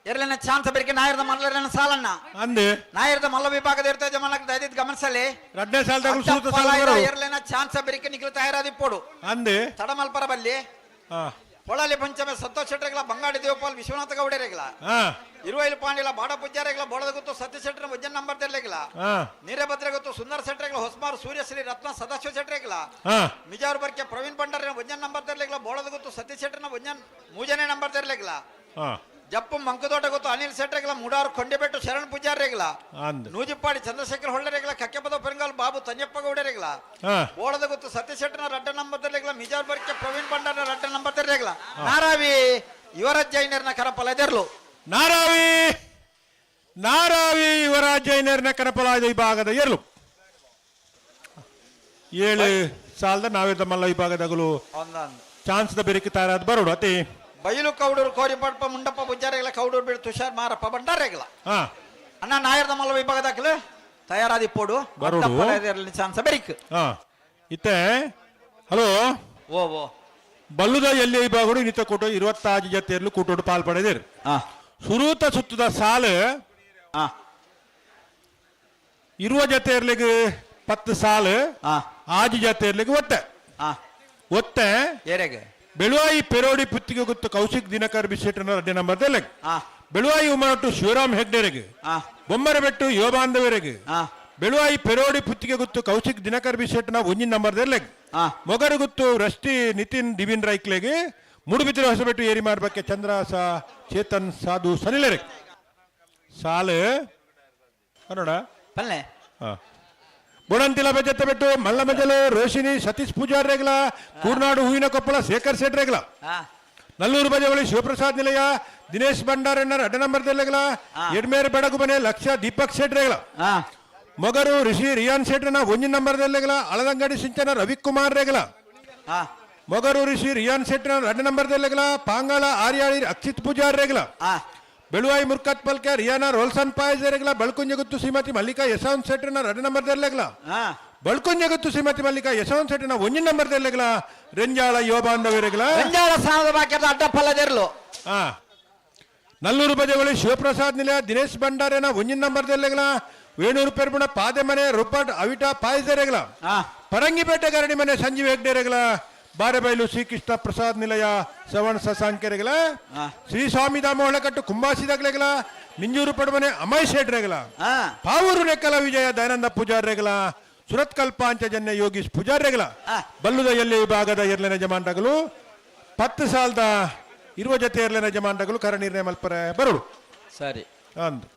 Speaker 20: ಎರಲಿನ ಚಾನ್ಸ್ ಬೆರಿಕೆ ನಾಯರ್ದ ಮಲ್ಲರನ್ನ ಸಾಲಣ್ಣ.
Speaker 18: ಅಂದೆ
Speaker 20: ನಾಯರ್ದ ಮಲ್ಲ ವಿಭಾಗದ ಇರ್ತಾ ಜಮನಕ್ಕೆ ದಯದಿದ್ದು ಗಮನಿಸಲಿ.
Speaker 18: ರಡ್ಡನೇ ಸಾಲದಾಗ ಸುರುತ ಸಾಲ ಬರು.
Speaker 20: ಎರಲಿನ ಚಾನ್ಸ್ ಬೆರಿಕೆ ನಿಖಿಲ್ ತಯಾರಾದಿಪ್ಪೋಡು.
Speaker 18: ಅಂದೆ
Speaker 20: ತಡಮಲ್ಪರ ಬಲ್ಲಿ. ಪೊಳಲಿ ಪಂಚಮೆ ಸಂತೋಷ್ ಶೆಟ್ಟರ್ಗಳ ಬಂಗಾಡಿ ದೇವಪಾಲ್ ವಿಶ್ವನಾಥ ಗೌಡರಿಗಳ ಇರುವೈಲು ಪಾಂಡಿಲ ಬಾಡ ಪೂಜಾರಿಗಳ ಬೋಳದ ಗೊತ್ತು ಸತ್ಯ ಶೆಟ್ಟರ್ ವಜ್ಜನ್ ನಂಬರ್ ತೆರಲಿಲ್ಲ. ನೀರಭದ್ರ ಗೊತ್ತು ಸುಂದರ ಶೆಟ್ಟರ್ಗಳ ಹೊಸಮಾರು ಸೂರ್ಯಶ್ರೀ ರತ್ನ ಸದಾಶಿವ ಶೆಟ್ಟರ್ಗಳ ಮಿಜಾರ್ ಬರ್ಕೆ ಪ್ರವೀಣ್ ಭಂಡಾರಿ ವಜ್ಜನ್ ನಂಬರ್ ತೆರಲಿಲ್ಲ. ಬೋಳದ ಗೊತ್ತು ಸತ್ಯ ಶೆಟ್ಟರ್ನ ವಜ್ಜನ್ ಮೂಜನೇ ನಂಬರ್ ತೆರಲಿಲ್ಲ. ಜಪ್ಪು ಮಂಕದೋಟ ಗೊತ್ತು ಅನಿಲ್ ಶೆಟ್ಟರ್ಗಳ ಮುಡಾರು ಕೊಂಡೆಬೆಟ್ಟು ಶರಣ್ ಪೂಜಾರಿಗಳ ನೂಜಿಪ್ಪಾಡಿ ಚಂದ್ರಶೇಖರ್ ಹೊಳ್ಳರಿಗಳ ಕಕ್ಕೆಪದ ಪೆರಂಗಾಲ್ ಬಾಬು ತಂಜಪ್ಪ ಗೌಡರಿಗಳ ಬೋಳದ ಗೊತ್ತು ಸತ್ಯ ಶೆಟ್ಟರ್ನ ರಡ್ಡ ನಂಬರ್ ತೆರಲಿಲ್ಲ. ಮಿಜಾರ್ ಬರ್ಕೆ ಪ್ರವೀಣ್ ಭಂಡಾರಿನ ರಡ್ಡ ನಂಬರ್ ತೆರಲಿಲ್ಲ. ನಾರಾವಿ ಯುವರಾಜ್ ಜೈನರ್ನ ಕರಪಲ ಎದರ್ಲು.
Speaker 18: ನಾರಾವಿ ನಾರಾವಿ ಯುವರಾಜ್ ಜೈನರ್ನ ಕರಪಲಾದ ವಿಭಾಗದ ಎರಲು 7 ಸಾಲದ ನಾವೇ ಮಲ್ಲ ವಿಭಾಗದಾಗಲು ಚಾನ್ಸ್ the ಬೆರಿಕೆ ತಯಾರಾದ ಬರೋಡು ಅತಿ
Speaker 20: ಬೈಲು ಕೌಡೂರು ಕೋರಿಪಡ್ಪ ಮುಂಡಪ್ಪ ಪೂಜಾರಿಗಳ ಕೌಡೂರು ಬೀಳು ತುಷಾರ್ ಮಾರಪ್ಪ ಭಂಡಾರಿಗಳ ಅಣ್ಣ ನಾಯರ್ದ ಮಲ್ಲ ವಿಭಾಗದಾಗಲು ತಯಾರಾದಿಪ್ಪೋಡು
Speaker 18: ಬರೋಡು
Speaker 20: ಚಾನ್ಸ್ ಬೆರಿಕ್.
Speaker 18: ಇತ್ತೆ ಹಲೋ
Speaker 20: ಓ ಓ
Speaker 18: ಬಲ್ಲುದ ಎಲ್ಲಿ ವಿಭಾಗಡು ಇನ್ನಿತ ಕೂಟ 26 ಜತೆಯಲ್ಲೂ ಕೂಟೋಡು ಪಾಲ್ ಪಡೆದಿರು. ಸುರೂತ ಸುತ್ತದ ಸಾಲು ಇರುವ ಜತೆಯರ್ಲಿಗೆ 10 ಸಾಲು, ಆಜಿ ಜತೆಯರ್ಲಿಗೆ ಒತ್ತೆ ಒತ್ತೆ. ಬೆಳುವಾಯಿ ಪೆರೋಡಿ ಪುತ್ತಿಗೆ ಗೊತ್ತು ಕೌಶಿಕ್ ದಿನಕರ್ ಬಿಶೆಟ್ಟನ ರಡ್ಡೆ ನಂಬರ್ ತೆಲಗ್. ಬೆಳುವಾಯಿ ಉಮನಟ್ಟು ಶಿವರಾಮ್ ಹೆಗ್ಡೆರೆಗೆ, ಬೊಮ್ಮರಬೆಟ್ಟು ಯುವಬಾಂಧವರೆಗೆ. ಬೆಳುವಾಯಿ ಪೆರೋಡಿ ಪುತ್ತಿಗೆ ಗೊತ್ತು ಕೌಶಿಕ್ ದಿನಕರ್ ಬಿಶೆಟ್ಟನ ಒಂಜಿನ ನಂಬರ್ ತೆಲಗ್. ಮೊಗರು ಗುತ್ತು ರಷ್ಟಿ ನಿತಿನ್ ದಿವಿನ್ ರೈಕ್ಲೆಗೆ. ಮೂಡುಬಿದಿರೆ ಹೊಸಬೆಟ್ಟು ಏರಿ ಮಾಡಬೇಕೆ ಚಂದ್ರಾಸ ಚೇತನ್ ಸಾಧು ಸನಿಲರೆ ಸಾಲು ಕನ್ನಡ ಬುಡಂತಿಲ ಬೆಜ್ಜತ್ತ ಬೆಟ್ಟು ಮಲ್ಲ ಮಜಲು ರೋಶಿನಿ ಸತೀಶ್ ಪೂಜಾರ್ ರೇಗಲ ಕೂರ್ನಾಡು ಹೂವಿನ ಕೊಪ್ಪಳ ಶೇಖರ್ ಸೇಟ್ ರೇಗಲ. ನಲ್ಲೂರು ಬಜವಳಿ ಶಿವಪ್ರಸಾದ್ ನಿಲಯ ದಿನೇಶ್ ಭಂಡಾರಣ್ಣರ ಅಡ್ಡ ನಂಬರ್ ರೇಗಲ. ಎಡ್ಮೇರು ಬೆಡಗು ಮನೆ ಲಕ್ಷ ದೀಪಕ್ ಸೇಟ್ ರೇಗಲ. ಮೊಗರು ಋಷಿ ರಿಯಾನ್ ಶೆಟ್ರನ ಒಂಜಿನ ನಂಬರ್ ರೇಗಲ. ಅಳದಂಗಡಿ ಸಿಂಚನ ರವಿಕುಮಾರ್ ರೇಗಲ. ಮೊಗರು ಋಷಿ ರಿಯಾನ್ ಶೆಟ್ರನ 2 ನಂಬರ್ ರೇಗಲ. ಪಾಂಗಾಳ ಆರ್ಯಾಳಿ ಅಕ್ಷಿತ್ ಪೂಜಾರ್ ರೇಗಲ. ಬೆಳುವಾಯಿ ಮುರ್ಕತ್ ಪಲ್ಕೆ ರಿಯಾನಾ ರೋಲ್ಸನ್ ಪಾಯ್ ರೇಗಲ. ಬಳ್ಕುಂಜಗುತ್ತು ಶ್ರೀಮತಿ ಮಲ್ಲಿಕಾ ಯಶವಂತ್ ಶೆಟ್ರನ 2 ನಂಬರ್ ರೇಗಲ. ಬಳ್ಕುಂಜಗುತ್ತು ಶ್ರೀಮತಿ ಮಲ್ಲಿಕಾ ಯಶವಂತ್ ಶೆಟ್ರನ 1 ನಂಬರ್ ರೇಗಲ. ರೆಂಜಾಳ ಯುವ ಬಾಂಧವ್ಯ ರೇಗಲ.
Speaker 20: ರೆಂಜಾಳ ಸ್ಥಾನದ ಬಾಕ್ಯದ ಅಡ್ಡ ಫಲದಿರಲು.
Speaker 18: ನಲ್ಲೂರು ಬಜವಳಿ ಶಿವಪ್ರಸಾದ್ ನಿಲಯ ದಿನೇಶ್ ಭಂಡಾರೇನ 1 ನಂಬರ್ ರೇಗಲ. ವೇಣೂರು ಪೆರ್ಬುಣ ಪಾದೆಮನೆ ರೂಪರ್ಟ್ ಅವಿಟಾ ಪಾಯ್ ರೇಗಲ. ಪರಂಗಿಪೇಟೆ ಗರಣಿ ಮನೆ ಸಂಜೀವ್ ಹೆಗ್ಡೆ ರೇಗಲ. ಬಾರೆಬೈಲು ಶ್ರೀಕೃಷ್ಣ ಪ್ರಸಾದ್ ನಿಲಯ ಸವಣ ಸಸಾಂಕೆರೆಗಲ. ಶ್ರೀ ಸ್ವಾಮಿ ಧಾಮ ಹೊಳಕಟ್ಟು ಕುಂಬಾಸಿದಾಗ್ಲೆಗಲ. ನಿಂಜೂರು ಪಡಮನೆ ಅಮಯ್ ಶೇಟ್ ರೇಗಲ. ಪಾವೂರು ನೆಕ್ಕಲ ವಿಜಯ ದಯಾನಂದ ಪೂಜಾರ್ ರೇಗಲ. ಸುರತ್ಕಲ್ ಪಾಂಚಜನ್ಯ ಯೋಗೀಶ್ ಪೂಜಾರ್ ರೇಗಲ. ಬಲ್ಲುದ ಎಲ್ಲಿ ವಿಭಾಗದ ಎರಲನೆ ಜಮಾಂಡಗಳು 10 ಸಾಲದ ಇರುವ ಜೊತೆ ಎರಲನೆ ಜಮಾಂಡಗಳು ಕರ ನಿರ್ಣಯ ಮಲ್ಪರೆ ಬರೋಡು.
Speaker 20: ಸರಿ
Speaker 18: ಅಂದು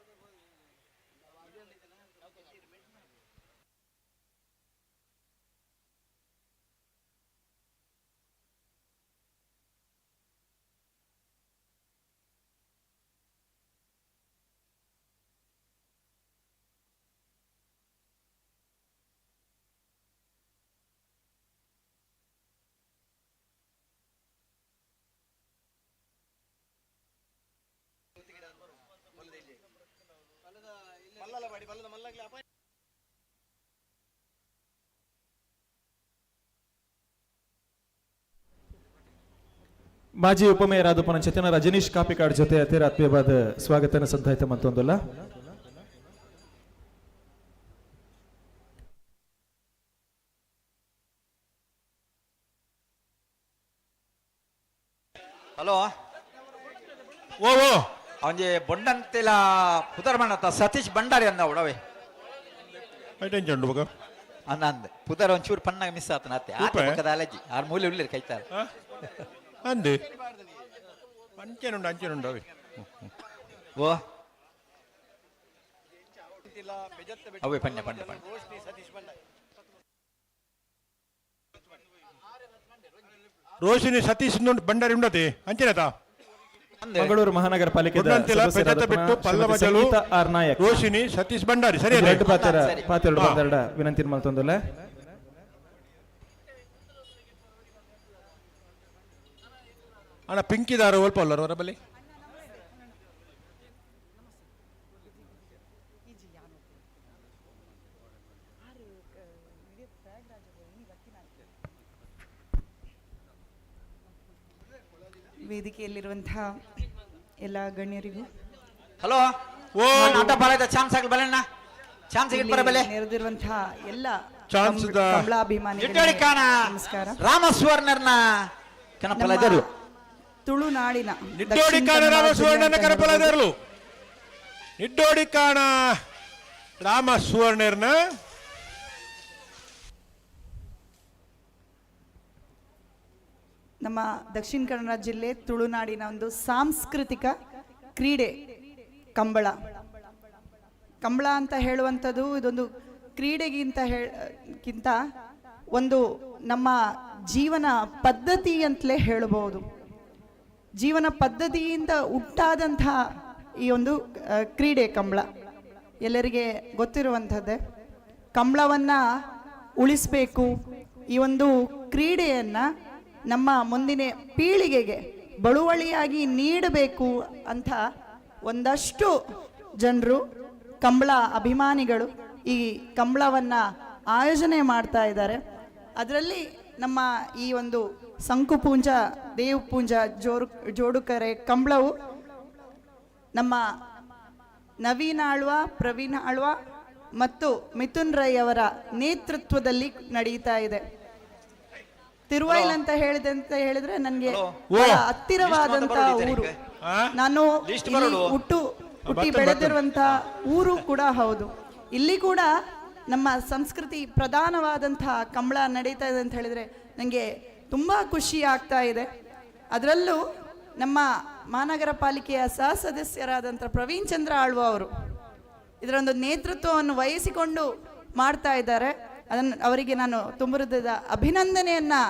Speaker 14: ಮಾಜಿ ಉಪಮೇಯರ್ ಆದ ಪುನಃ ರಜನೀಶ್ ಕಾಪಿಕಾಡ್ ಜೊತೆ ಅತಿರ ಆತ್ಮೀಯವಾದ ಸ್ವಾಗತನ ಸಂತಾಯಿತ ಮತ್ತೊಂದಲ್ಲ.
Speaker 20: ಹಲೋ
Speaker 18: ಓ ಓ
Speaker 20: ಅವನಿಗೆ ಬೊಂಡಂತಿಲ ಪುದರ್ ಮಣ್ಣತ್ತ ಸತೀಶ್ ಭಂಡಾರಿ ಅಂದ ಉಡವೆ
Speaker 18: ಐಟೆಂಚಂಡು ಬಗ
Speaker 20: ಅಂದ ಅಂದ ಪುದರ್ ಒಂಚೂರು ಪನ್ನಾಗ ಮಿಸ್ ಆತನ ಅತ್ತೆ ಆತ ಪಕ್ಕದ ಅಲಜಿ ಆರ್ ಮೂಲೆ ಉಳ್ಳಿರ್ ಕೈತಾರೆ
Speaker 18: ಅಂದೆ ಅಂಚೆನುಂಡು ಅಂಚೆನುಂಡು ಅವೆ
Speaker 20: ಓ ಅವೇ ಪಣ್ಣ ಪಣ್ಣ ಪಣ್ಣ
Speaker 18: ರೋಶಿನಿ ಸತೀಶ್ ಭಂಡಾರಿ ಉಂಡತಿ ಅಂಚೆನತಾ
Speaker 14: ಮಂಗಳೂರು ಮಹಾನಗರ ಪಾಲಿಕೆ ಆರ್ ನಾಯಕ್
Speaker 18: ರೋಶಿನಿ ಸತೀಶ್ ಭಂಡಾರಿ ಸರಿ
Speaker 14: ಪಾತ್ರ ಬಂದರಡ ವಿನಂತಿ ಮಲ್ತೊಂದುಲ್ಲ.
Speaker 18: ಅಣ್ಣ ಪಿಂಕಿದಾರ ಒಲ್ಪ ಅಲ್ಲರ ಹೊರಬಲ್ಲಿ
Speaker 11: ವೇದಿಕೆಯಲ್ಲಿರುವಂತಹ ಎಲ್ಲ ಗಣ್ಯರಿಗೂ,
Speaker 20: ಹಲೋ, ಆಟ ಬಾಲ ಚಾನ್ಸ್ ಆಗಲಿ ಬಲಣ್ಣ, ಚಾನ್ಸ್
Speaker 11: ಇಲ್ಲಿ
Speaker 20: ಬಲೆ
Speaker 11: ನೆರೆದಿರುವಂತಹ ಎಲ್ಲ
Speaker 7: ಚಾನ್ಸ್
Speaker 11: ಕಮಲಾಭಿಮಾನಿಗಳಿಗೆ ನಮಸ್ಕಾರ.
Speaker 20: ರಾಮಸುವರ್ಣರ್ನ ಕನಪಲ
Speaker 11: ತುಳುನಾಡಿನ
Speaker 18: ನಿಡ್ಡೋಡಿ ಕಾಣ ರಾಮ ಸುವರ್ಣನ ಕನಪಲದರ್ಲು. ನಿಡ್ಡೋಡಿ ಕಾಣ ರಾಮ ಸುವರ್ಣರ್ನ
Speaker 11: ನಮ್ಮ ದಕ್ಷಿಣ ಕನ್ನಡ ಜಿಲ್ಲೆ ತುಳುನಾಡಿನ ಒಂದು ಸಾಂಸ್ಕೃತಿಕ ಕ್ರೀಡೆ ಕಂಬಳ. ಕಂಬಳ ಅಂತ ಹೇಳುವಂಥದ್ದು ಇದೊಂದು ಕ್ರೀಡೆಗಿಂತ ಗಿಂತ ಒಂದು ನಮ್ಮ ಜೀವನ ಪದ್ಧತಿ ಅಂತಲೇ ಹೇಳಬಹುದು. ಜೀವನ ಪದ್ಧತಿಯಿಂದ ಹುಟ್ಟಾದಂಥ ಈ ಒಂದು ಕ್ರೀಡೆ ಕಂಬಳ ಎಲ್ಲರಿಗೆ ಗೊತ್ತಿರುವಂಥದ್ದೇ. ಕಂಬಳವನ್ನು ಉಳಿಸಬೇಕು, ಈ ಒಂದು ಕ್ರೀಡೆಯನ್ನು ನಮ್ಮ ಮುಂದಿನ ಪೀಳಿಗೆಗೆ ಬಳುವಳಿಯಾಗಿ ನೀಡಬೇಕು ಅಂತ ಒಂದಷ್ಟು ಜನರು ಕಂಬಳ ಅಭಿಮಾನಿಗಳು ಈ ಕಂಬಳವನ್ನು ಆಯೋಜನೆ ಮಾಡ್ತಾ ಇದ್ದಾರೆ. ಅದರಲ್ಲಿ ನಮ್ಮ ಈ ಒಂದು ಸಂಕುಪೂಂಜ, ದೇವಪೂಂಜ, ಜೋಡುಕರೆ ಕಂಬಳವು ನಮ್ಮ ನವೀನ್ ಆಳ್ವ, ಪ್ರವೀಣ್ ಆಳ್ವ ಮತ್ತು ಮಿಥುನ್ ರೈ ಅವರ ನೇತೃತ್ವದಲ್ಲಿ ನಡೀತಾ ಇದೆ. ತಿರುವೈಲ್ ಅಂತ ಹೇಳಿದೆ ಅಂತ ಹೇಳಿದ್ರೆ ನನಗೆ ಹತ್ತಿರವಾದಂತಹ ಊರು. ನಾನು ಹುಟ್ಟಿ ಬೆಳೆದಿರುವಂತಹ ಊರು ಕೂಡ ಹೌದು. ಇಲ್ಲಿ ಕೂಡ ನಮ್ಮ ಸಂಸ್ಕೃತಿ ಪ್ರಧಾನವಾದಂತಹ ಕಂಬಳ ನಡೀತಾ ಇದೆ ಅಂತ ಹೇಳಿದರೆ ನನಗೆ ತುಂಬ ಖುಷಿ ಆಗ್ತಾ ಇದೆ. ಅದರಲ್ಲೂ ನಮ್ಮ ಮಹಾನಗರ ಪಾಲಿಕೆಯ ಸಹ ಸದಸ್ಯರಾದಂಥ ಪ್ರವೀಣ್ ಚಂದ್ರ ಆಳ್ವ ಅವರು ಇದರ ಒಂದು ನೇತೃತ್ವವನ್ನು ವಹಿಸಿಕೊಂಡು ಮಾಡ್ತಾ ಇದ್ದಾರೆ. ಅದನ್ನು ಅವರಿಗೆ ನಾನು ತುಂಬ ಹೃದಯದ ಅಭಿನಂದನೆಯನ್ನು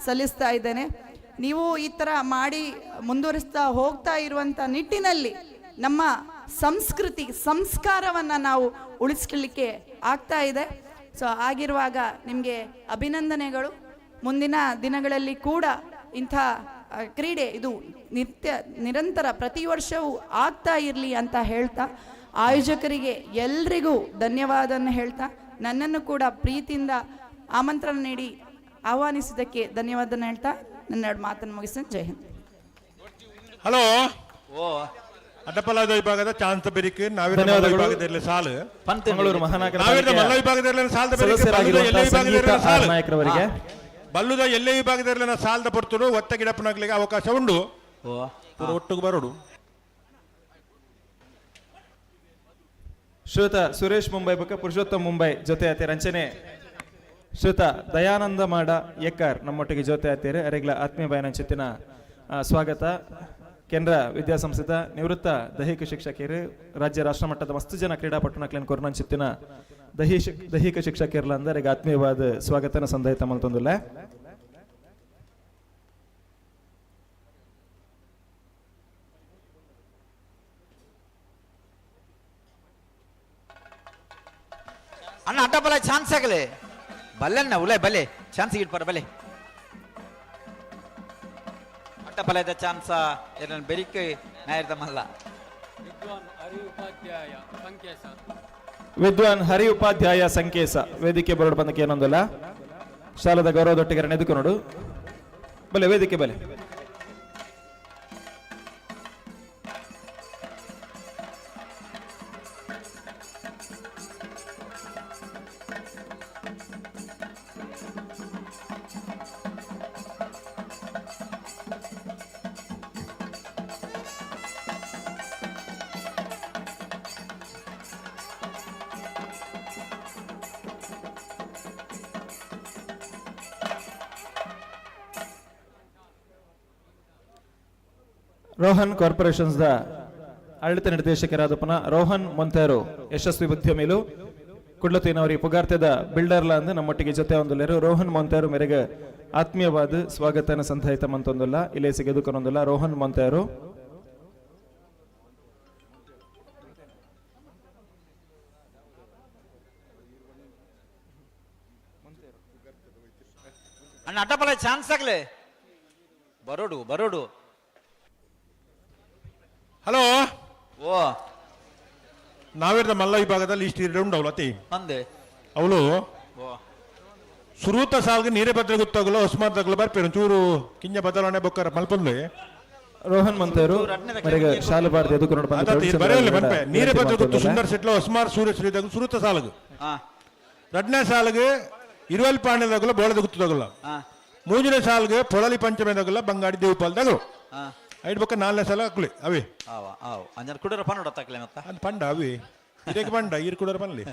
Speaker 11: ಸಲ್ಲಿಸ್ತಾ ಇದ್ದೇನೆ. ನೀವು ಈ ಥರ ಮಾಡಿ ಮುಂದುವರಿಸ್ತಾ ಹೋಗ್ತಾ ಇರುವಂಥ ನಿಟ್ಟಿನಲ್ಲಿ ನಮ್ಮ ಸಂಸ್ಕೃತಿ ಸಂಸ್ಕಾರವನ್ನು ನಾವು ಉಳಿಸ್ಕೊಳ್ಳಿಕ್ಕೆ ಆಗ್ತಾ ಇದೆ. ಸೊ ಆಗಿರುವಾಗ ನಿಮಗೆ ಅಭಿನಂದನೆಗಳು. ಮುಂದಿನ ದಿನಗಳಲ್ಲಿ ಕೂಡ ಇಂಥ ಕ್ರೀಡೆ ಇದು ನಿತ್ಯ ನಿರಂತರ ಪ್ರತಿ ವರ್ಷವೂ ಆಗ್ತಾ ಇರಲಿ ಅಂತ ಹೇಳ್ತಾ ಆಯೋಜಕರಿಗೆ ಎಲ್ರಿಗೂ ಧನ್ಯವಾದವನ್ನು ಹೇಳ್ತಾ ನನ್ನನ್ನು ಕೂಡ ಪ್ರೀತಿಯಿಂದ ಆಮಂತ್ರಣ ನೀಡಿ ಆಹ್ವಾನಿಸಿದ್ದಕ್ಕೆ ಧನ್ಯವಾದನ ಹೇಳ್ತಾ ನನ್ನ ಎರಡು ಮಾತನ್ನು ಮುಗಿಸ್ತೇನೆ. ಜೈ ಹಿಂದ್.
Speaker 18: ಹಲೋ, ಅಡ್ಡಪಲಾದ ವಿಭಾಗದ ಚಾನ್ಸ್ ಬೆರಿಕ್ ನಾವಿರ ವಿಭಾಗದಲ್ಲಿ ಸಾಲು,
Speaker 14: ಮಂಗಳೂರು ಮಹಾನಗರ
Speaker 18: ನಾವಿರ ಮಲ್ಲ ವಿಭಾಗದಲ್ಲಿ ಸಾಲದ ಬೆರಿಕ್
Speaker 14: ನಾಯಕರವರಿಗೆ
Speaker 18: ಬಲ್ಲುದ ಎಲ್ಲೇ ವಿಭಾಗದಲ್ಲಿ ಸಾಲದ ಪೊರ್ತುಡು ಒತ್ತ ಗಿಡಪ್ಪನಾಗ್ಲಿಕ್ಕೆ ಅವಕಾಶ ಉಂಡು. ಒಟ್ಟಿಗೆ ಬರೋಡು.
Speaker 14: ಶ್ರೀಯುತ ಸುರೇಶ್ ಮುಂಬೈ ಬೊಕ್ಕ ಪುರುಷೋತ್ತಮ ಮುಂಬೈ ಜೊತೆ ಆತೀರ ಅಂಚನೆ ಶ್ರೀಯುತ ದಯಾನಂದ ಮಾಡ ಎಕ್ಕರ್ ನಮ್ಮೊಟ್ಟಿಗೆ ಜೊತೆ ಆತೀರಿ. ಅರೆಗ್ಲ ಆತ್ಮೀಯ ಬಾಯನಂಚಿತ್ತಿನ ಸ್ವಾಗತ. ಕೇಂದ್ರ ವಿದ್ಯಾಸಂಸ್ಥೆದ ನಿವೃತ್ತ ದೈಹಿಕ ಶಿಕ್ಷಕಿಯರು, ರಾಜ್ಯ ರಾಷ್ಟ್ರ ಮಟ್ಟದ ಮಸ್ತು ಜನ ಕ್ರೀಡಾಪಟುನ ಕ್ಲೇನ್ ಕೊರ್ನಂಚಿತ್ತಿನ ದೈಹಿಕ ಶಿಕ್ಷಕಿಯರ್ಲ ಅಂದರೆ ಆತ್ಮೀಯವಾದ ಸ್ವಾಗತನ ಸಂದಾಯಿತ ಮಲ್ತೊಂದುಲ್ಲ.
Speaker 20: ಅಣ್ಣ ಅಡ್ಡಬಲ ಚಾನ್ಸ್ ಆಗಲಿ ಬಲ್ಲಣ್ಣ ಉಲೆ ಬಲೆ ಚಾನ್ಸ್ ಇಟ್ಪಾರ ಬಲೆ ಅಡ್ಡಬಲದ ಚಾನ್ಸ ಎರನ್ ಬೆರಿಕೆ ನಾಯರ್ದಮಲ್ಲ.
Speaker 14: ವಿದ್ವಾನ್ ಹರಿ ಉಪಾಧ್ಯಾಯ ಸಂಕೇಸ ವೇದಿಕೆ ಬರೋಡು ಬಂದಕ್ಕೆ ಏನೊಂದಲ್ಲ ಶಾಲದ ಗೌರವದೊಟ್ಟಿಗೆ ಎದುಕು ನೋಡು ಬಲೆ ವೇದಿಕೆ ಬಲೆ. ರೋಹನ್ ಕಾರ್ಪೊರೇಷನ್ಸ್ the ಆಡಳಿತ ನಿರ್ದೇಶಕರಾದ ಪುನಃ ರೋಹನ್ ಮೊಂತೇರೋ ಯಶಸ್ವಿ ಉದ್ಯಮಿಲು ಕುಡ್ಲತಿನವರಿ ಪುಗಾರ್ತೆದ ಬಿಲ್ಡರ್ಲ ಅಂದು ನಮ್ಮೊಟ್ಟಿಗೆ ಜೊತೆ ಒಂದುಲ್ಲೇರು. ರೋಹನ್ ಮೊಂತೇರು ಮೇರೆಗೆ ಆತ್ಮೀಯವಾದ ಸ್ವಾಗತನ ಸಂಧಾಯಿತ ಮಂತೊಂದುಲ್ಲ ಇಲ್ಲೇ ಸಿಗದುಕೊನೊಂದುಲ್ಲ ರೋಹನ್ ಮೊಂತೇರು.
Speaker 20: ಅಣ್ಣ ಅಡ್ಡಬಲ ಚಾನ್ಸ್ ಆಗಲಿ ಬರೋಡು ಬರೋಡು.
Speaker 18: ಹಲೋ,
Speaker 20: ಓ
Speaker 18: ನಾವಿರದ ಮಲ್ಲ ವಿಭಾಗದಲ್ಲಿ ಇಷ್ಟು ಎರಡು ಉಂಡು ಅವಳು ಅತಿ
Speaker 20: ಅಂದೆ
Speaker 18: ಅವಳು ಸುರೂತ ಸಾಲ್ಗೆ ನೀರೇ ಭದ್ರ ಗೊತ್ತಾಗಲ್ಲ ಹೊಸ್ಮಾರ್ ತಗಲು ಬರ್ಪೇರು ಚೂರು ಕಿಂಜ ಬದಲಾವಣೆ ಬೊಕ್ಕರ ಮಲ್ಪಂದ್ಲೆ.
Speaker 14: ರೋಹನ್ ಮಂತೇರು ಮರೆಗೆ ಶಾಲು ಬಾರ್ದು ಎದುಕೊಂಡು ಬಂದ
Speaker 18: ಬರೆಯಲ್ಲ ಪನ್ಪೆ ನೀರೇ ಭದ್ರ ಗುತ್ತು ಸುಂದರ್ ಶೆಟ್ಲ ಹೊಸ್ಮಾರ್ ಸೂರ್ಯ ಶ್ರೀದಾಗ ಸುರುತ ಸಾಲಗು. ರಡ್ನೇ ಸಾಲಗು ಇರುವಲ್ ಪಾಂಡೆದಾಗಲ ಬೋಳದ ಗುತ್ತದಾಗಲ್ಲ. ಮೂಜನೇ ಸಾಲ್ಗೆ ಪೊಳಲಿ ಪಂಚಮೆ ದಗಲ ಬಂಗಾಡಿ ದೇವಪಾಲ್ ದಗಲು. ಐಡ್ ಬೊಕ್ಕ ನಾಲ್ನೇ ಸಾಲ ಅಕ್ಲಿ ಅವಿ.
Speaker 20: ಆವ ಆವ್ ಅಂಜನ ಕುಡರ ಪನ್ನಡ ತಕ್ಲೆ ಮತ್ತ.
Speaker 18: ಅದು ಪಂಡ ಅವಿ ಇದಕ್ಕೆ ಪಂಡ ಈರ್ ಕುಡರ ಪನ್ಲಿ.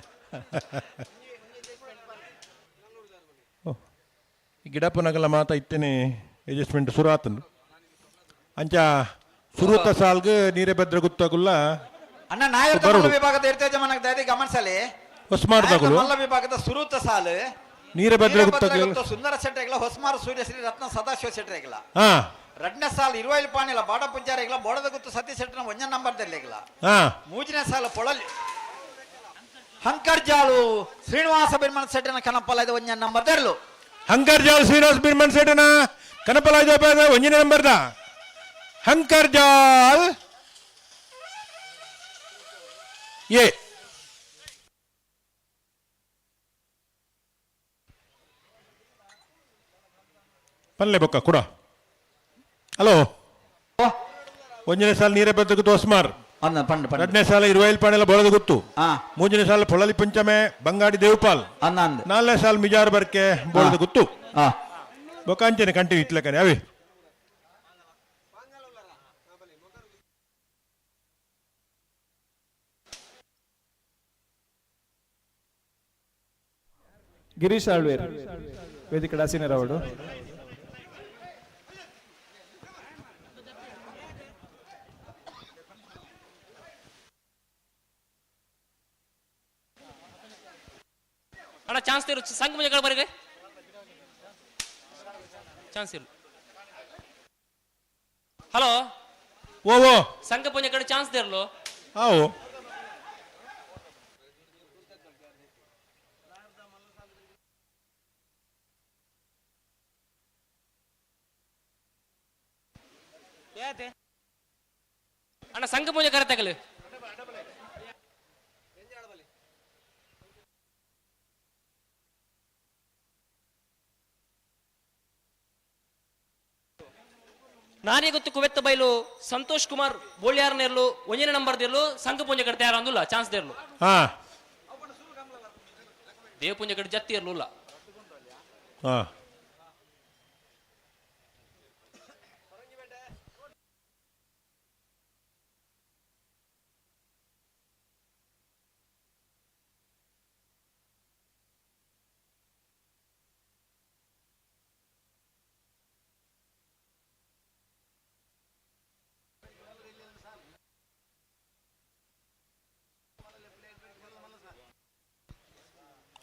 Speaker 18: ಈ ಗಿಡಪ್ಪನಗಲ ಮಾತ ಇತ್ತೇನೆ ಅಡ್ಜಸ್ಟ್ಮೆಂಟ್ ಸುರಾತನು ಅಂಚ ಸುರುತ ಸಾಲ್ಗೆ ನೀರೇ ಭದ್ರ ಗುತ್ತಾಗುಲ್ಲ.
Speaker 20: ಅಣ್ಣ ನಾಯಕ
Speaker 18: ಬರೋಡು.
Speaker 20: ವಿಭಾಗದ ಇರ್ತೇಜ ಮನಕ್ ದಾದಿ ಗಮನಿಸಲಿ.
Speaker 18: ಹೊಸ್ಮಾರ್ ದಗುಲು.
Speaker 20: ಮಲ್ಲ ವಿಭಾಗದ ಸುರುತ ಸಾಲು
Speaker 18: ನೀರೇ ಭದ್ರ ಗುತ್ತಾಗುಲ್ಲ.
Speaker 20: ಗುತ್ತು ಸುಂದರ ಶೆಟ್ಟೆಗಳ ಹೊಸ್ಮಾರು ಸೂರ್ಯಶ್ರೀ ರತ್ನ ಸದಾಶಿವ ಶೆಟ್ಟರೆಗಳ. ರಡ್ನೇ ಸಾಲು ಇರುವೈಲ್ ಪಾಣಿಲ ಬಾಡ ಪೂಜಾರಿಗಳ ಬೋಡದ ಗುತ್ತು ಸತೀಶ್ ಶೆಟ್ಟನ ಒಂಜ ನಂಬರ್ ದೆಲ್ಲೆಗಳ. ಮೂಜನೇ ಸಾಲು ಪೊಳಲಿ ಹಂಕರ್ಜಾಳು ಶ್ರೀನಿವಾಸ ಬಿರ್ಮನ್ ಶೆಟ್ಟನ ಕನಪಲ ಇದು ಒಂಜ ನಂಬರ್ ದೆರ್ಲು.
Speaker 18: ಹಂಕರ್ಜಾಲ್ ಶ್ರೀನಿವಾಸ ಬಿರ್ಮನ್ ಶೆಟ್ಟನ ಕನಪಲ ಇದು ಒಂಜನೇ ನಂಬರ್ದ ಹಂಕರ್ಜಾಲ್ ಎ. ಪಲ್ಲೆ ಬೊಕ್ಕ ಕುಡ. ಹಲೋ, ಒಂಜನೇ ಸಾಲ ನೀರೇ ಭದ್ರ ಗುತ್ತು ಹೊಸ್ಮಾರ್.
Speaker 20: ಪಂಡ.
Speaker 18: ಎರಡನೇ ಸಾಲ ಇರುವೈಲ್ ಪಾಣೆಲ್ಲ ಬೋಳದ ಗುತ್ತು. ಮೂರನೇ ಸಾಲ ಪೊಳಲಿ ಪಂಚಮೆ ಬಂಗಾಡಿ ದೇವಪಾಲ್. ನಾಲ್ಕನೇ ಸಾಲ ಮಿಜಾರ್ ಬರ್ಕೆ ಬೋಳದ ಗುತ್ತು. ಬೊಕ್ಕ ಅಂಚನೆ ಕಂಟಿನ್ಯೂ ಇಟ್ಲಕನೆ ಅವಿ.
Speaker 14: ಗಿರೀಶ್ ಆಳ್ವೇರ್ ವೇದಿಕೆ ಡಾಸಿನರವರು.
Speaker 13: ಅಣ್ಣ ಚಾನ್ಸ್ ಇರು ಸಂಘ ಮುಂಜೆ ಬರಿಗೆ ಚಾನ್ಸ್ ಇರು. ಹಲೋ.
Speaker 18: ಓ ಓ.
Speaker 13: ಸಂಘ ಪೂಂಜೆ ಕಡೆ ಚಾನ್ಸ್ ದೇರ್ಲು.
Speaker 18: ಆವು.
Speaker 13: ಅಣ್ಣ ಸಂಘ ಪೂಂಜೆ ಕರೆ ತಗಲು. ನಾನೇ ಗೊತ್ತು ಕುವೆತ್ತ ಬೈಲು ಸಂತೋಷ್ ಕುಮಾರ್ ಬೋಳ್ಯಾರ್ ನೇರ್ಲು ಒಂಜನೇ ನಂಬರ್ ದೇರ್ಲು ಸಂಘ ಪೂಂಜೆ ಕಡೆ ತಯಾರ ಅಂದುಲ್ಲ ಚಾನ್ಸ್ ದೇರ್ಲು. ದೇವ ಪೂಂಜೆ ಕಡೆ ಜತ್ತಿ ಇರ್ಲು ಇಲ್ಲ.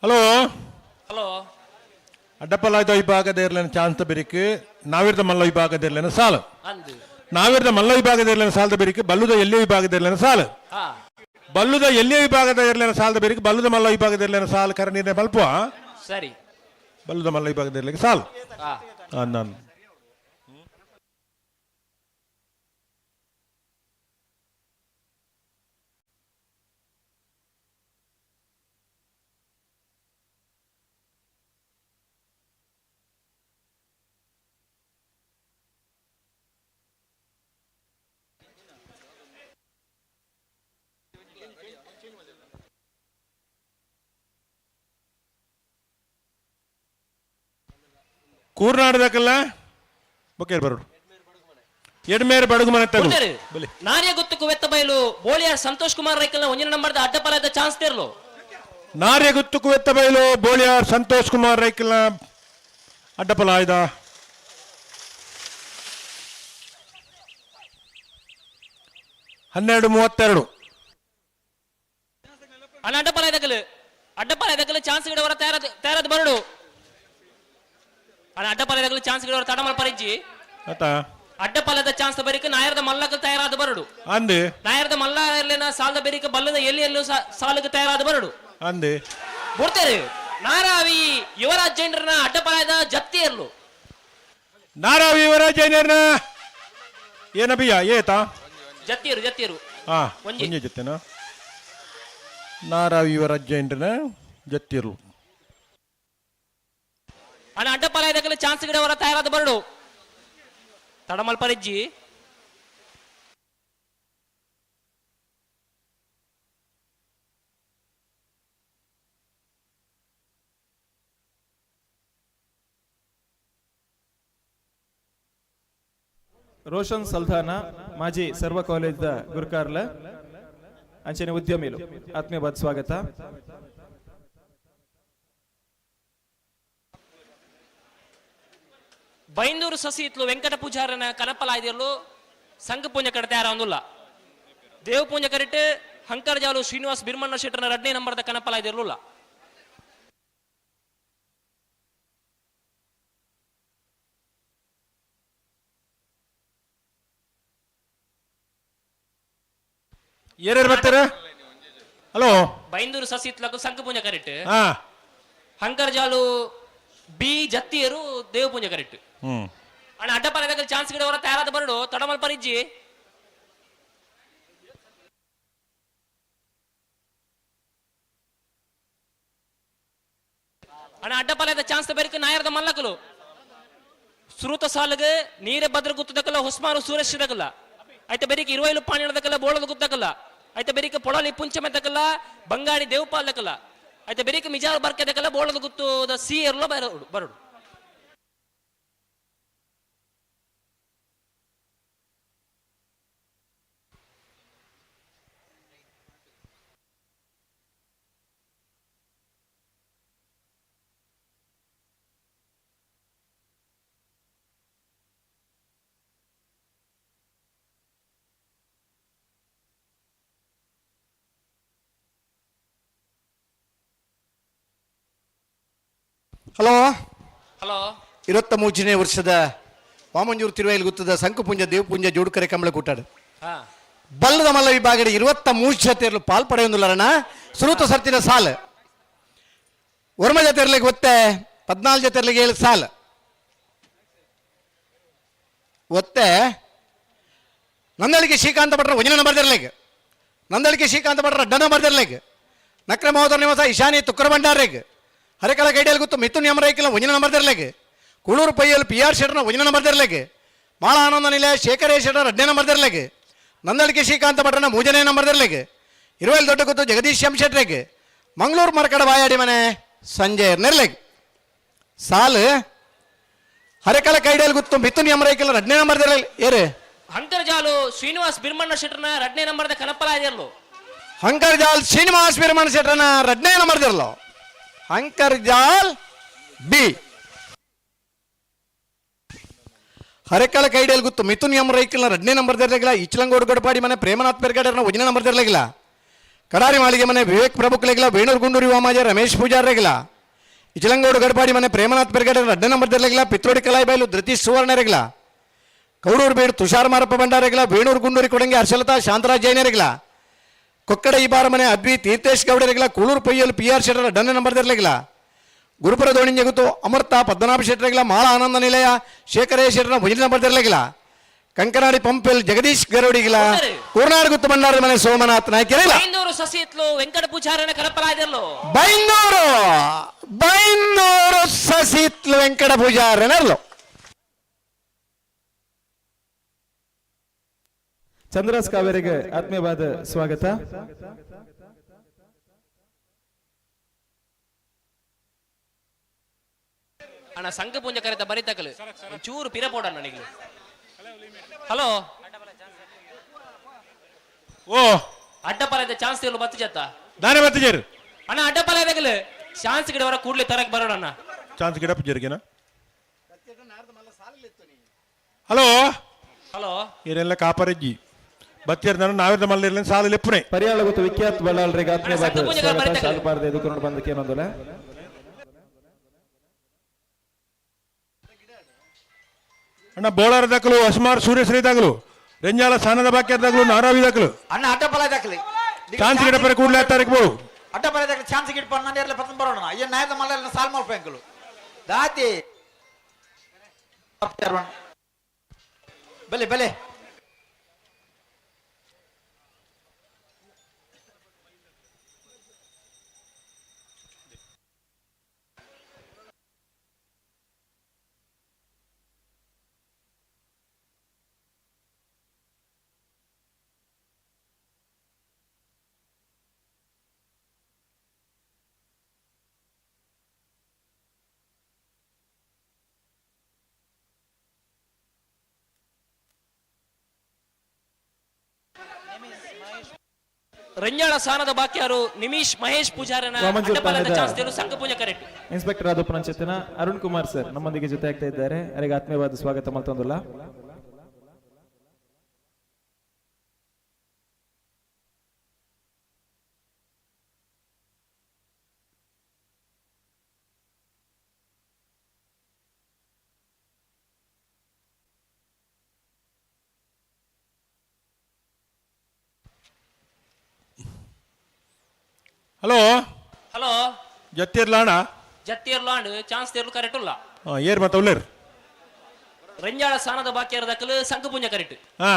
Speaker 18: ಹಲೋ.
Speaker 13: ಹಲೋ.
Speaker 18: ಅಡ್ಡಪ್ಪಲಾಯ್ದ ವಿಭಾಗದ ಇರ್ಲೇನ ಚಾನ್ಸ್ ಬೆರಿಕ್ ನಾವಿರ್ದ ಮಲ್ಲ ವಿಭಾಗದ ಇರ್ಲೇನ ಸಾಲು.
Speaker 13: ಅಂದು.
Speaker 18: ನಾವಿರ್ದ ಮಲ್ಲ ವಿಭಾಗದ ಇರ್ಲೇನ ಸಾಲದ ಬೆರಿಕ್ ಬಲ್ಲುದ ಎಲ್ಲಿ ವಿಭಾಗದ ಇರ್ಲೇನ ಸಾಲು. ಬಲ್ಲುದ ಎಲ್ಲಿ ವಿಭಾಗದ ಇರ್ಲೇನ ಸಾಲದ ಬೆರಿಕ್ ಬಲ್ಲುದ ಮಲ್ಲ ವಿಭಾಗದ ಇರ್ಲೇನ ಸಾಲು ಕರ ನೀರ್ನೆ ಬಲ್ಪುವ.
Speaker 13: ಸರಿ.
Speaker 18: ಬಲ್ಲುದ ಮಲ್ಲ ವಿಭಾಗದ ಇರ್ಲಿಕ್ಕೆ ಸಾಲು. ನಾನು ಕೂರ್ನಾಡದಕ್ಕಲ್ಲ ಬೊಕ್ಕೇರ್ ಬರೋಡು ಎಡ್ಮೇರು ಬಡಗು ಮನೆ ತಗು.
Speaker 13: ಬಲಿ. ನಾನೇ ಗೊತ್ತು ಕುವೆತ್ತ ಬೈಲು ಬೋಳಿಯಾರ್ ಸಂತೋಷ್ ಕುಮಾರ್ ರೈಕಲ್ನ ಒಂಜನೇ ನಂಬರ್ದ ಅಡ್ಡಪಲಾದ ಚಾನ್ಸ್ ತೇರ್ಲು.
Speaker 18: ನಾರ್ಯ ಗುತ್ತು ಕುವೆತ್ತ ಬೈಲು ಬೋಳಿಯಾರ್ ಸಂತೋಷ್ ಕುಮಾರ್ ರೈಕಲ್ನ ಅಡ್ಡಪಲ ಆಯ್ದ. 12:32.
Speaker 13: ಅಣ್ಣ ಅಡ್ಡಪಲ ಇದಕ್ಕಲು ಅಡ್ಡಪಲ ಇದಕ್ಕಲು ಚಾನ್ಸ್ ಗಿಡವರ ತಯಾರಾದ ತಯಾರಾದ ಬರಡು. ಅಣ್ಣ ಅಡ್ಡಪಲ ಇದಕ್ಕಲು ಚಾನ್ಸ್ ಗಿಡವರ ತಡಮಲ್ ಪರಿಜ್ಜಿ.
Speaker 18: ಆತ.
Speaker 13: ಅಡ್ಡಪಲದ ಚಾನ್ಸ್ ಬರಿಕ ನಾಯರದ ಮಲ್ಲಕ ತಯಾರಾದ ಬರಡು.
Speaker 18: ಅಂದೆ.
Speaker 13: ನಾಯರದ ಮಲ್ಲ ಇರ್ಲೇನ ಸಾಲದ ಬೆರಿಕ ಬಲ್ಲದ ಎಲ್ಲಿ ಎಲ್ಲೂ ಸಾಲಕ್ಕೆ ತಯಾರಾದ ಬರಡು.
Speaker 18: ಅಂದೆ.
Speaker 13: ಬರ್ತಾರೆ ನಾರಾವಿ ಯುವರಾಜ್ ಜೈನರನ್ನ ಅಡ್ಡಪಲದ ಜತ್ತಿ ಇರ್ಲು.
Speaker 18: ನಾರಾವಿ ಯುವರಾಜ್ ಜೈನರನ್ನ ಏನಬಿಯ ಏತಾ?
Speaker 13: ಜತ್ತಿರು ಜತ್ತಿರು. ಒಂಜಿ.
Speaker 18: ಒಂಜಿ ಜೊತೆನಾ? ನಾರಾವಿ ಯುವರಾಜ್ ಜೈನರನ್ನ ಜತ್ತಿರು.
Speaker 13: ಅಣ್ಣ ಅಡ್ಡಪಲ ಇದಕ್ಕಲ್ಲ ಚಾನ್ಸ್ ಗಿಡವರ ತಯಾರಾದ ಬರಡು. ತಡಮಲ್ ಪರಿಜ್ಜಿ.
Speaker 14: ರೋಷನ್ ಸಲ್ದಾನ ಮಾಜಿ ಸರ್ವ ಕಾಲೇಜ್ದ ಗುರುಕಾರ್ಲ ಅಂಚನೆ ಉದ್ಯಮಿಲು ಆತ್ಮೀಯವಾದ ಸ್ವಾಗತ.
Speaker 13: ಬೈಂದೂರು ಸಸಿತ್ಲು ವೆಂಕಟ ಪೂಜಾರನ ಕನಪಲಾಯ್ದಿರ್ಲು ಸಂಘ ಪೂಂಜ ಕಡೆ ತಯಾರಾವೊಂದುಲ್ಲ. ದೇವ ಪೂಂಜ ಕರೆಟ್ ಹಂಕರ್ಜಾಲು ಶ್ರೀನಿವಾಸ್ ಬಿರ್ಮಣ್ಣ ಶೆಟ್ಟರ್ನ 2ನೇ ನಂಬರ್ದ ಕನಪಲಾಯ್ದಿರ್ಲುಲ್ಲ.
Speaker 18: ಏರ್ಯಾರು ಬರ್ತಾರ? ಹಲೋ,
Speaker 13: ಬೈಂದೂರು ಸಸಿತ್ಲಕು ಸಂಘ ಪೂಂಜ ಕರೆಟ್
Speaker 18: ಹಾ
Speaker 13: ಹಂಕರ್ಜಾಲು ಬಿ ಜತ್ತಿಯರು ದೇವ ಪೂಂಜ ಕರೆಟ್. ಅಣ್ಣ ಅಡ್ಡಪಾಲದಾಗ ಚಾನ್ಸ್ ಗಿಡವರ ತಯಾರಾದ ಬರಡು ತಡಮಲ್ ಪರಿಜ್ಜಿ. ಅಣ್ಣ ಅಡ್ಡಪಾಲದ ಚಾನ್ಸ್ ಬೆರಕು ನಾಯರದ ಮಲ್ಲಕಲು ಸುರುತ ಸಾಲಗ ನೀರ ಭದ್ರ ಗುತ್ತದಕಲ್ಲ ಹೊಸ್ಮಾರು ಸೂರಶ್ ದಕಲ್ಲ ಐತ ಬೆರಿಕೆ ಇರುವೈಲು ಪಾಣಿಡದಕಲ್ಲ ಬೋಳದ ಗುತ್ತಕಲ್ಲ ಐತ ಬೆರಿಕೆ ಪೊಳಲಿ ಪುಂಚಮೆತಕಲ್ಲ ಬಂಗಾಡಿ ದೇವಪಾಲಕಲ್ಲ ಐತ ಬೆರಿಕೆ ಮಿಜಾರ್ ಬರ್ಕೆದಕಲ್ಲ ಬೋಳದ ಗುತ್ತುದ ಸಿ ಎರ್ಲ ಬರಡು ಬರಡು.
Speaker 5: ಹಲೋ
Speaker 13: ಹಲೋ,
Speaker 5: 23ನೇ ವರ್ಷದ ವಾಮಂಜೂರು ತಿರುವೈಲ್ ಗುತ್ತದ ಸಂಕುಪುಂಜ ದೇವಪುಂಜ ಜೋಡುಕರೆ ಕಂಬಳ ಕೂಟಾಡು ಬಲ್ಲದ ಮಲ್ಲ ವಿಭಾಗದ 23 ಜತೆಯರು ಪಾಲ್ಪಡೆಯೊಂದುಲ್ಲರಣ ಸುರುತ ಸರ್ತಿನ ಸಾಲು ಒರ್ಮ ಜತೆರ್ಲಿಗೆ ಒತ್ತೆ 14 ಜತೆರ್ಲಿಗೆ 7 ಸಾಲು ಒತ್ತೆ ನಂದಳಿಕೆ ಶ್ರೀಕಾಂತ ಭಟ್ರ ಒಂಜನ ನಂಬರ್ ನಂದಳಿಕೆ ಶ್ರೀಕಾಂತ ಭಟ್ರ ಅಡ್ಡ ನಂಬರ್ ನಕ್ರ ಮಹೋದರ ನಿವಾಸ ಇಶಾನಿ ತುಕ್ಕರ ಭಂಡಾರೇಗ್ ಹರಿಕಳ ಗೈಡಿಯಲ್ಲಿ ಗೊತ್ತು Mithun ಯಮರೈಕಿಲ್ಲ ಒಂಜಿನ number ದರ್ಲೆಗ್ Kuluru ಪೈಯಲ್ಲಿ P R ಶೆಟ್ಟರ್ನ ಒಂಜಿನ ನಂಬರ್ ದರ್ಲೆಗ್ ಮಾಳ ಆನಂದ ನಿಲಯ ಶೇಖರೇ ಶೆಟ್ಟರ್ 2ನೇ ನಂಬರ್ ದರ್ಲೆಗ್ ನಂದಳಿಕೆ ಶ್ರೀಕಾಂತ ಭಟ್ರನ 3ನೇ ನಂಬರ್ ದರ್ಲೆಗ್ ಇರುವೈಲ್ ದೊಡ್ಡ ಗೊತ್ತು ಜಗದೀಶ್ ಎಂ ಶೆಟ್ರೆಗ್ ಮಂಗಳೂರು ಮರಕಡ ಬಾಯಾಡಿ ಮನೆ ಸಂಜಯ್ ನೆರ್ಲೆಗ್ ಸಾಲು ಹರಿಕಳ ಕೈಡಿಯಲ್ಲಿ ಗೊತ್ತು ಮಿಥುನ್ ಯಮರೈಕಿಲ್ಲ 2ನೇ ನಂಬರ್ ದರ್ಲೆಗ್ ಏರು
Speaker 13: ಹಂಕರ್ಜಾಲು ಶ್ರೀನಿವಾಸ್ ಬಿರ್ಮಣ್ಣ ಶೆಟ್ಟರ್ನ 2ನೇ ನಂಬರ್ದ ಕನಪಲಾಯ್ದಿರ್ಲು.
Speaker 5: ಹಂಕರ್ಜಾಲ್ ಶ್ರೀನಿವಾಸ್ ಬಿರ್ಮಣ್ಣ ಶೆಟ್ಟರ್ನ 2ನೇ ನಂಬರ್ ದರ್ಲು ಹಂಕರ್ಜಾಲ್ ಬಿ ಹರೆಕಳ ಕೈಡಿಯಲ್ಲಿ ಗೊತ್ತು ಮಿಥುನ್ ಎಂ ರೈಕಲ್ನ 2ನೇ ನಂಬರ್ ದರ್ಲೆಗಿಲ್ಲ ಇಚ್ಲಂಗೋಡು ಗಡಪಾಡಿ ಮನೆ ಪ್ರೇಮನಾಥ್ ಪೆರ್ಗಡರ್ನ 1ನೇ ನಂಬರ್ ದರ್ಲೆಗಿಲ್ಲ ಕಡಾರಿ ಮಾಳಿಗೆ ಮನೆ ವಿವೇಕ್ ಪ್ರಭುಕ್ಲೆಗಿಲ್ಲ ವೇಣೂರು ಗುಂಡೂರಿ ವಾಮಾಜ ರಮೇಶ್ ಪೂಜಾರ್ರೆಗಿಲ್ಲ ಇಚ್ಲಂಗೋಡು ಗಡಪಾಡಿ ಮನೆ ಪ್ರೇಮನಾಥ್ ಪೆರ್ಗಡರ್ 2ನೇ ನಂಬರ್ ದರ್ಲೆಗಿಲ್ಲ ಪಿತ್ರೋಡಿ ಕಲಾಯಿಬೈಲು ಧೃತೀಶ್ ಸುವರ್ಣರೆಗಿಲ್ಲ ಕೌಡೂರು ಬೀಡು ತುಷಾರ್ ಮಾರಪ್ಪ ಭಂಡಾರೆಗಿಲ್ಲ ವೇಣೂರು ಗುಂಡೂರಿ ಕೊಡಂಗಿ ಹರ್ಷಲತಾ ಶಾಂತರಾಜ್ ಜೈನರಿಗಿಲ್ಲ ಕೊಕ್ಕಡ ಈ ಬಾರ ಮನೆ ಅದ್ವಿ ತೀರ್ಥೇಶ್ ಗೌಡರಿಗಿಲ್ಲ ಕೂಳೂರು ಪೊಯ್ಯಲು ಪಿ ಆರ್ ಶೆಟ್ಟರ್ 2ನೇ ನಂಬರ್ ದರ್ಲೆಗಿಲ್ಲ ಗುರುಪುರ ದೋಣಿಂಜಗುತ್ತು ಅಮೃತ ಪದ್ಮನಾಭ ಶೆಟ್ಟರಿಗಿಲ್ಲ ಮಾಳ ಆನಂದ ನಿಲಯ ಶೇಖರೇ ಶೆಟ್ಟರ 1ನೇ ನಂಬರ್ ದರ್ಲೆಗಿಲ್ಲ ಕಂಕನಾಡಿ ಪಂಪೆಲ್ ಜಗದೀಶ್ ಗರೋಡಿಗಿಲ್ಲ ಕೂರ್ನಾಡು ಗುತ್ತು ಭಂಡಾರದ ಮನೆ ಸೋಮನಾಥ್ ನಾಯ್ಕರಿಲ್ಲ
Speaker 13: ಬೈಂದೂರು ಸಸಿತ್ಲು ವೆಂಕಟ ಪೂಜಾರನ ಕನಪಲಾಯ್ದಿರ್ಲು.
Speaker 5: ಬೈಂದೂರು ಬೈಂದೂರು ಸಸಿತ್ಲು ವೆಂಕಟ ಪೂಜಾರನರ್ಲು.
Speaker 14: ಚಂದ್ರಾಸ್ ಕಾವೇರಿಗೆ ಆತ್ಮೀಯವಾದ ಸ್ವಾಗತ.
Speaker 13: ಅಣ್ಣ ಸಂಘ ಪೂಂಜ ಕರೆತ ಬರಿತಕಲು ಚೂರು ಪಿರ ಪೋಡ ನನಗೆ. ಹಲೋ,
Speaker 18: ಓ
Speaker 13: ಅಡ್ಡಪಾಲದ ಚಾನ್ಸ್ ತಿರ್ಲು ಬತ್ತು ಜತ್ತ
Speaker 18: ದಾನೆ ಬತ್ತಿಜೇರು
Speaker 13: ಅಣ್ಣ ಅಡ್ಡಪಾಲದಗಲು ಚಾನ್ಸ್ ಗಿಡವರ ಕೂಡ್ಲೆ ತರಕ್ ಬರೋಣ ಅಣ್ಣ.
Speaker 18: ಚಾನ್ಸ್ ಗಿಡ ಪೂಜಾರಿಗೆನಾ? ಹಲೋ
Speaker 13: ಹಲೋ,
Speaker 18: ಏನೆಲ್ಲ ಕಾಪರಜ್ಜಿ ಬತ್ತಿಯರ್ ನಾನು ನಾವಿರ್ದ ಮಲ್ಲಿರ್ಲಿಲ್ಲ ಸಾಲು ಲೆಪ್ಪುನೆ
Speaker 14: ಪರಿಯಾಳ ಗೊತ್ತು ವಿಖ್ಯಾತ ಬಳ್ಳಾಳ್ರಿಗೆ ಆತ್ಮೀಯವಾದ ಸ್ವಾಗತ. ಸಾಲುಬಾರ್ದು ಎದುಕೊಂಡು ಬಂದಕ್ಕೆ ಏನೊಂದಲ್ಲ.
Speaker 18: ಅಣ್ಣ ಬೋಳಾರ ದಾಖಲು ಅಸ್ಮಾರ್ ಸೂರ್ಯಶ್ರೀ ದಾಖಲು ರೆಂಜಾಲ ಸಾನದ ಬಾಕ್ಯ ದಾಖಲು ನಾರಾವಿ ದಾಖಲು
Speaker 20: ಅಣ್ಣ ಅಡ್ಡಪಲ ದಾಖಲೆ
Speaker 18: ಚಾನ್ಸ್ ಗಿಡಪರೆ ಕೂಡಲೇ ತಾರೀಕು ಬೋಳು
Speaker 20: ಅಡ್ಡಪಲ ದಾಖಲೆ ಚಾನ್ಸ್ ಗಿಡಪ ನಾನು ಇರಲಿ ಪತ್ತನ ಬರೋಣ ಅಯ್ಯ ನಾಯದ ಮಲ್ಲ ಸಾಲ್ ಮಲ್ಪಂಕಲು ದಾತಿ ಬಲೆ ಬಲೆ
Speaker 13: ರಂಜಾಳ ಸಾನದ ಬಾಕಿಯಾರು ನಿಮಿಷ್ ಮಹೇಶ್ ಪೂಜಾರನ ಅಡ್ಡಪಲದ ಚಾನ್ಸ್ ತೇರು ಸಂಘ ಪೂಜೆ ಕರೆಕ್ಟ್.
Speaker 14: ಇನ್ಸ್ಪೆಕ್ಟರ್ ಆದ ಪುನಂಚೆತ್ತಿನ ಅರುಣ್ ಕುಮಾರ್ ಸರ್ ನಮ್ಮೊಂದಿಗೆ ಜೊತೆ ಆಗ್ತಾ ಇದ್ದಾರೆ. ಅವರಿಗೆ ಆತ್ಮೀಯವಾದ ಸ್ವಾಗತ ಮಲ್ತೊಂದುಲ್ಲ.
Speaker 18: ಹಲೋ
Speaker 13: ಹಲೋ
Speaker 18: ಜತ್ತಿರ್ಲಾಣ
Speaker 13: ಜತ್ತಿರ್ಲಾಂಡ್ ಚಾನ್ಸ್ ತೇರ್ಲು ಕರೆಕ್ಟ್ ಉಲ್ಲ.
Speaker 18: ಏರ್ ಮತ್ತೆ ಉಲ್ಲೇರ್
Speaker 13: ರಂಜಾಳ ಸಾನದ ಬಾಕಿಯಾರ ದಕ್ಕಲು ಸಂಘ ಪೂಜೆ ಕರೆಕ್ಟ್.
Speaker 18: ಹಾ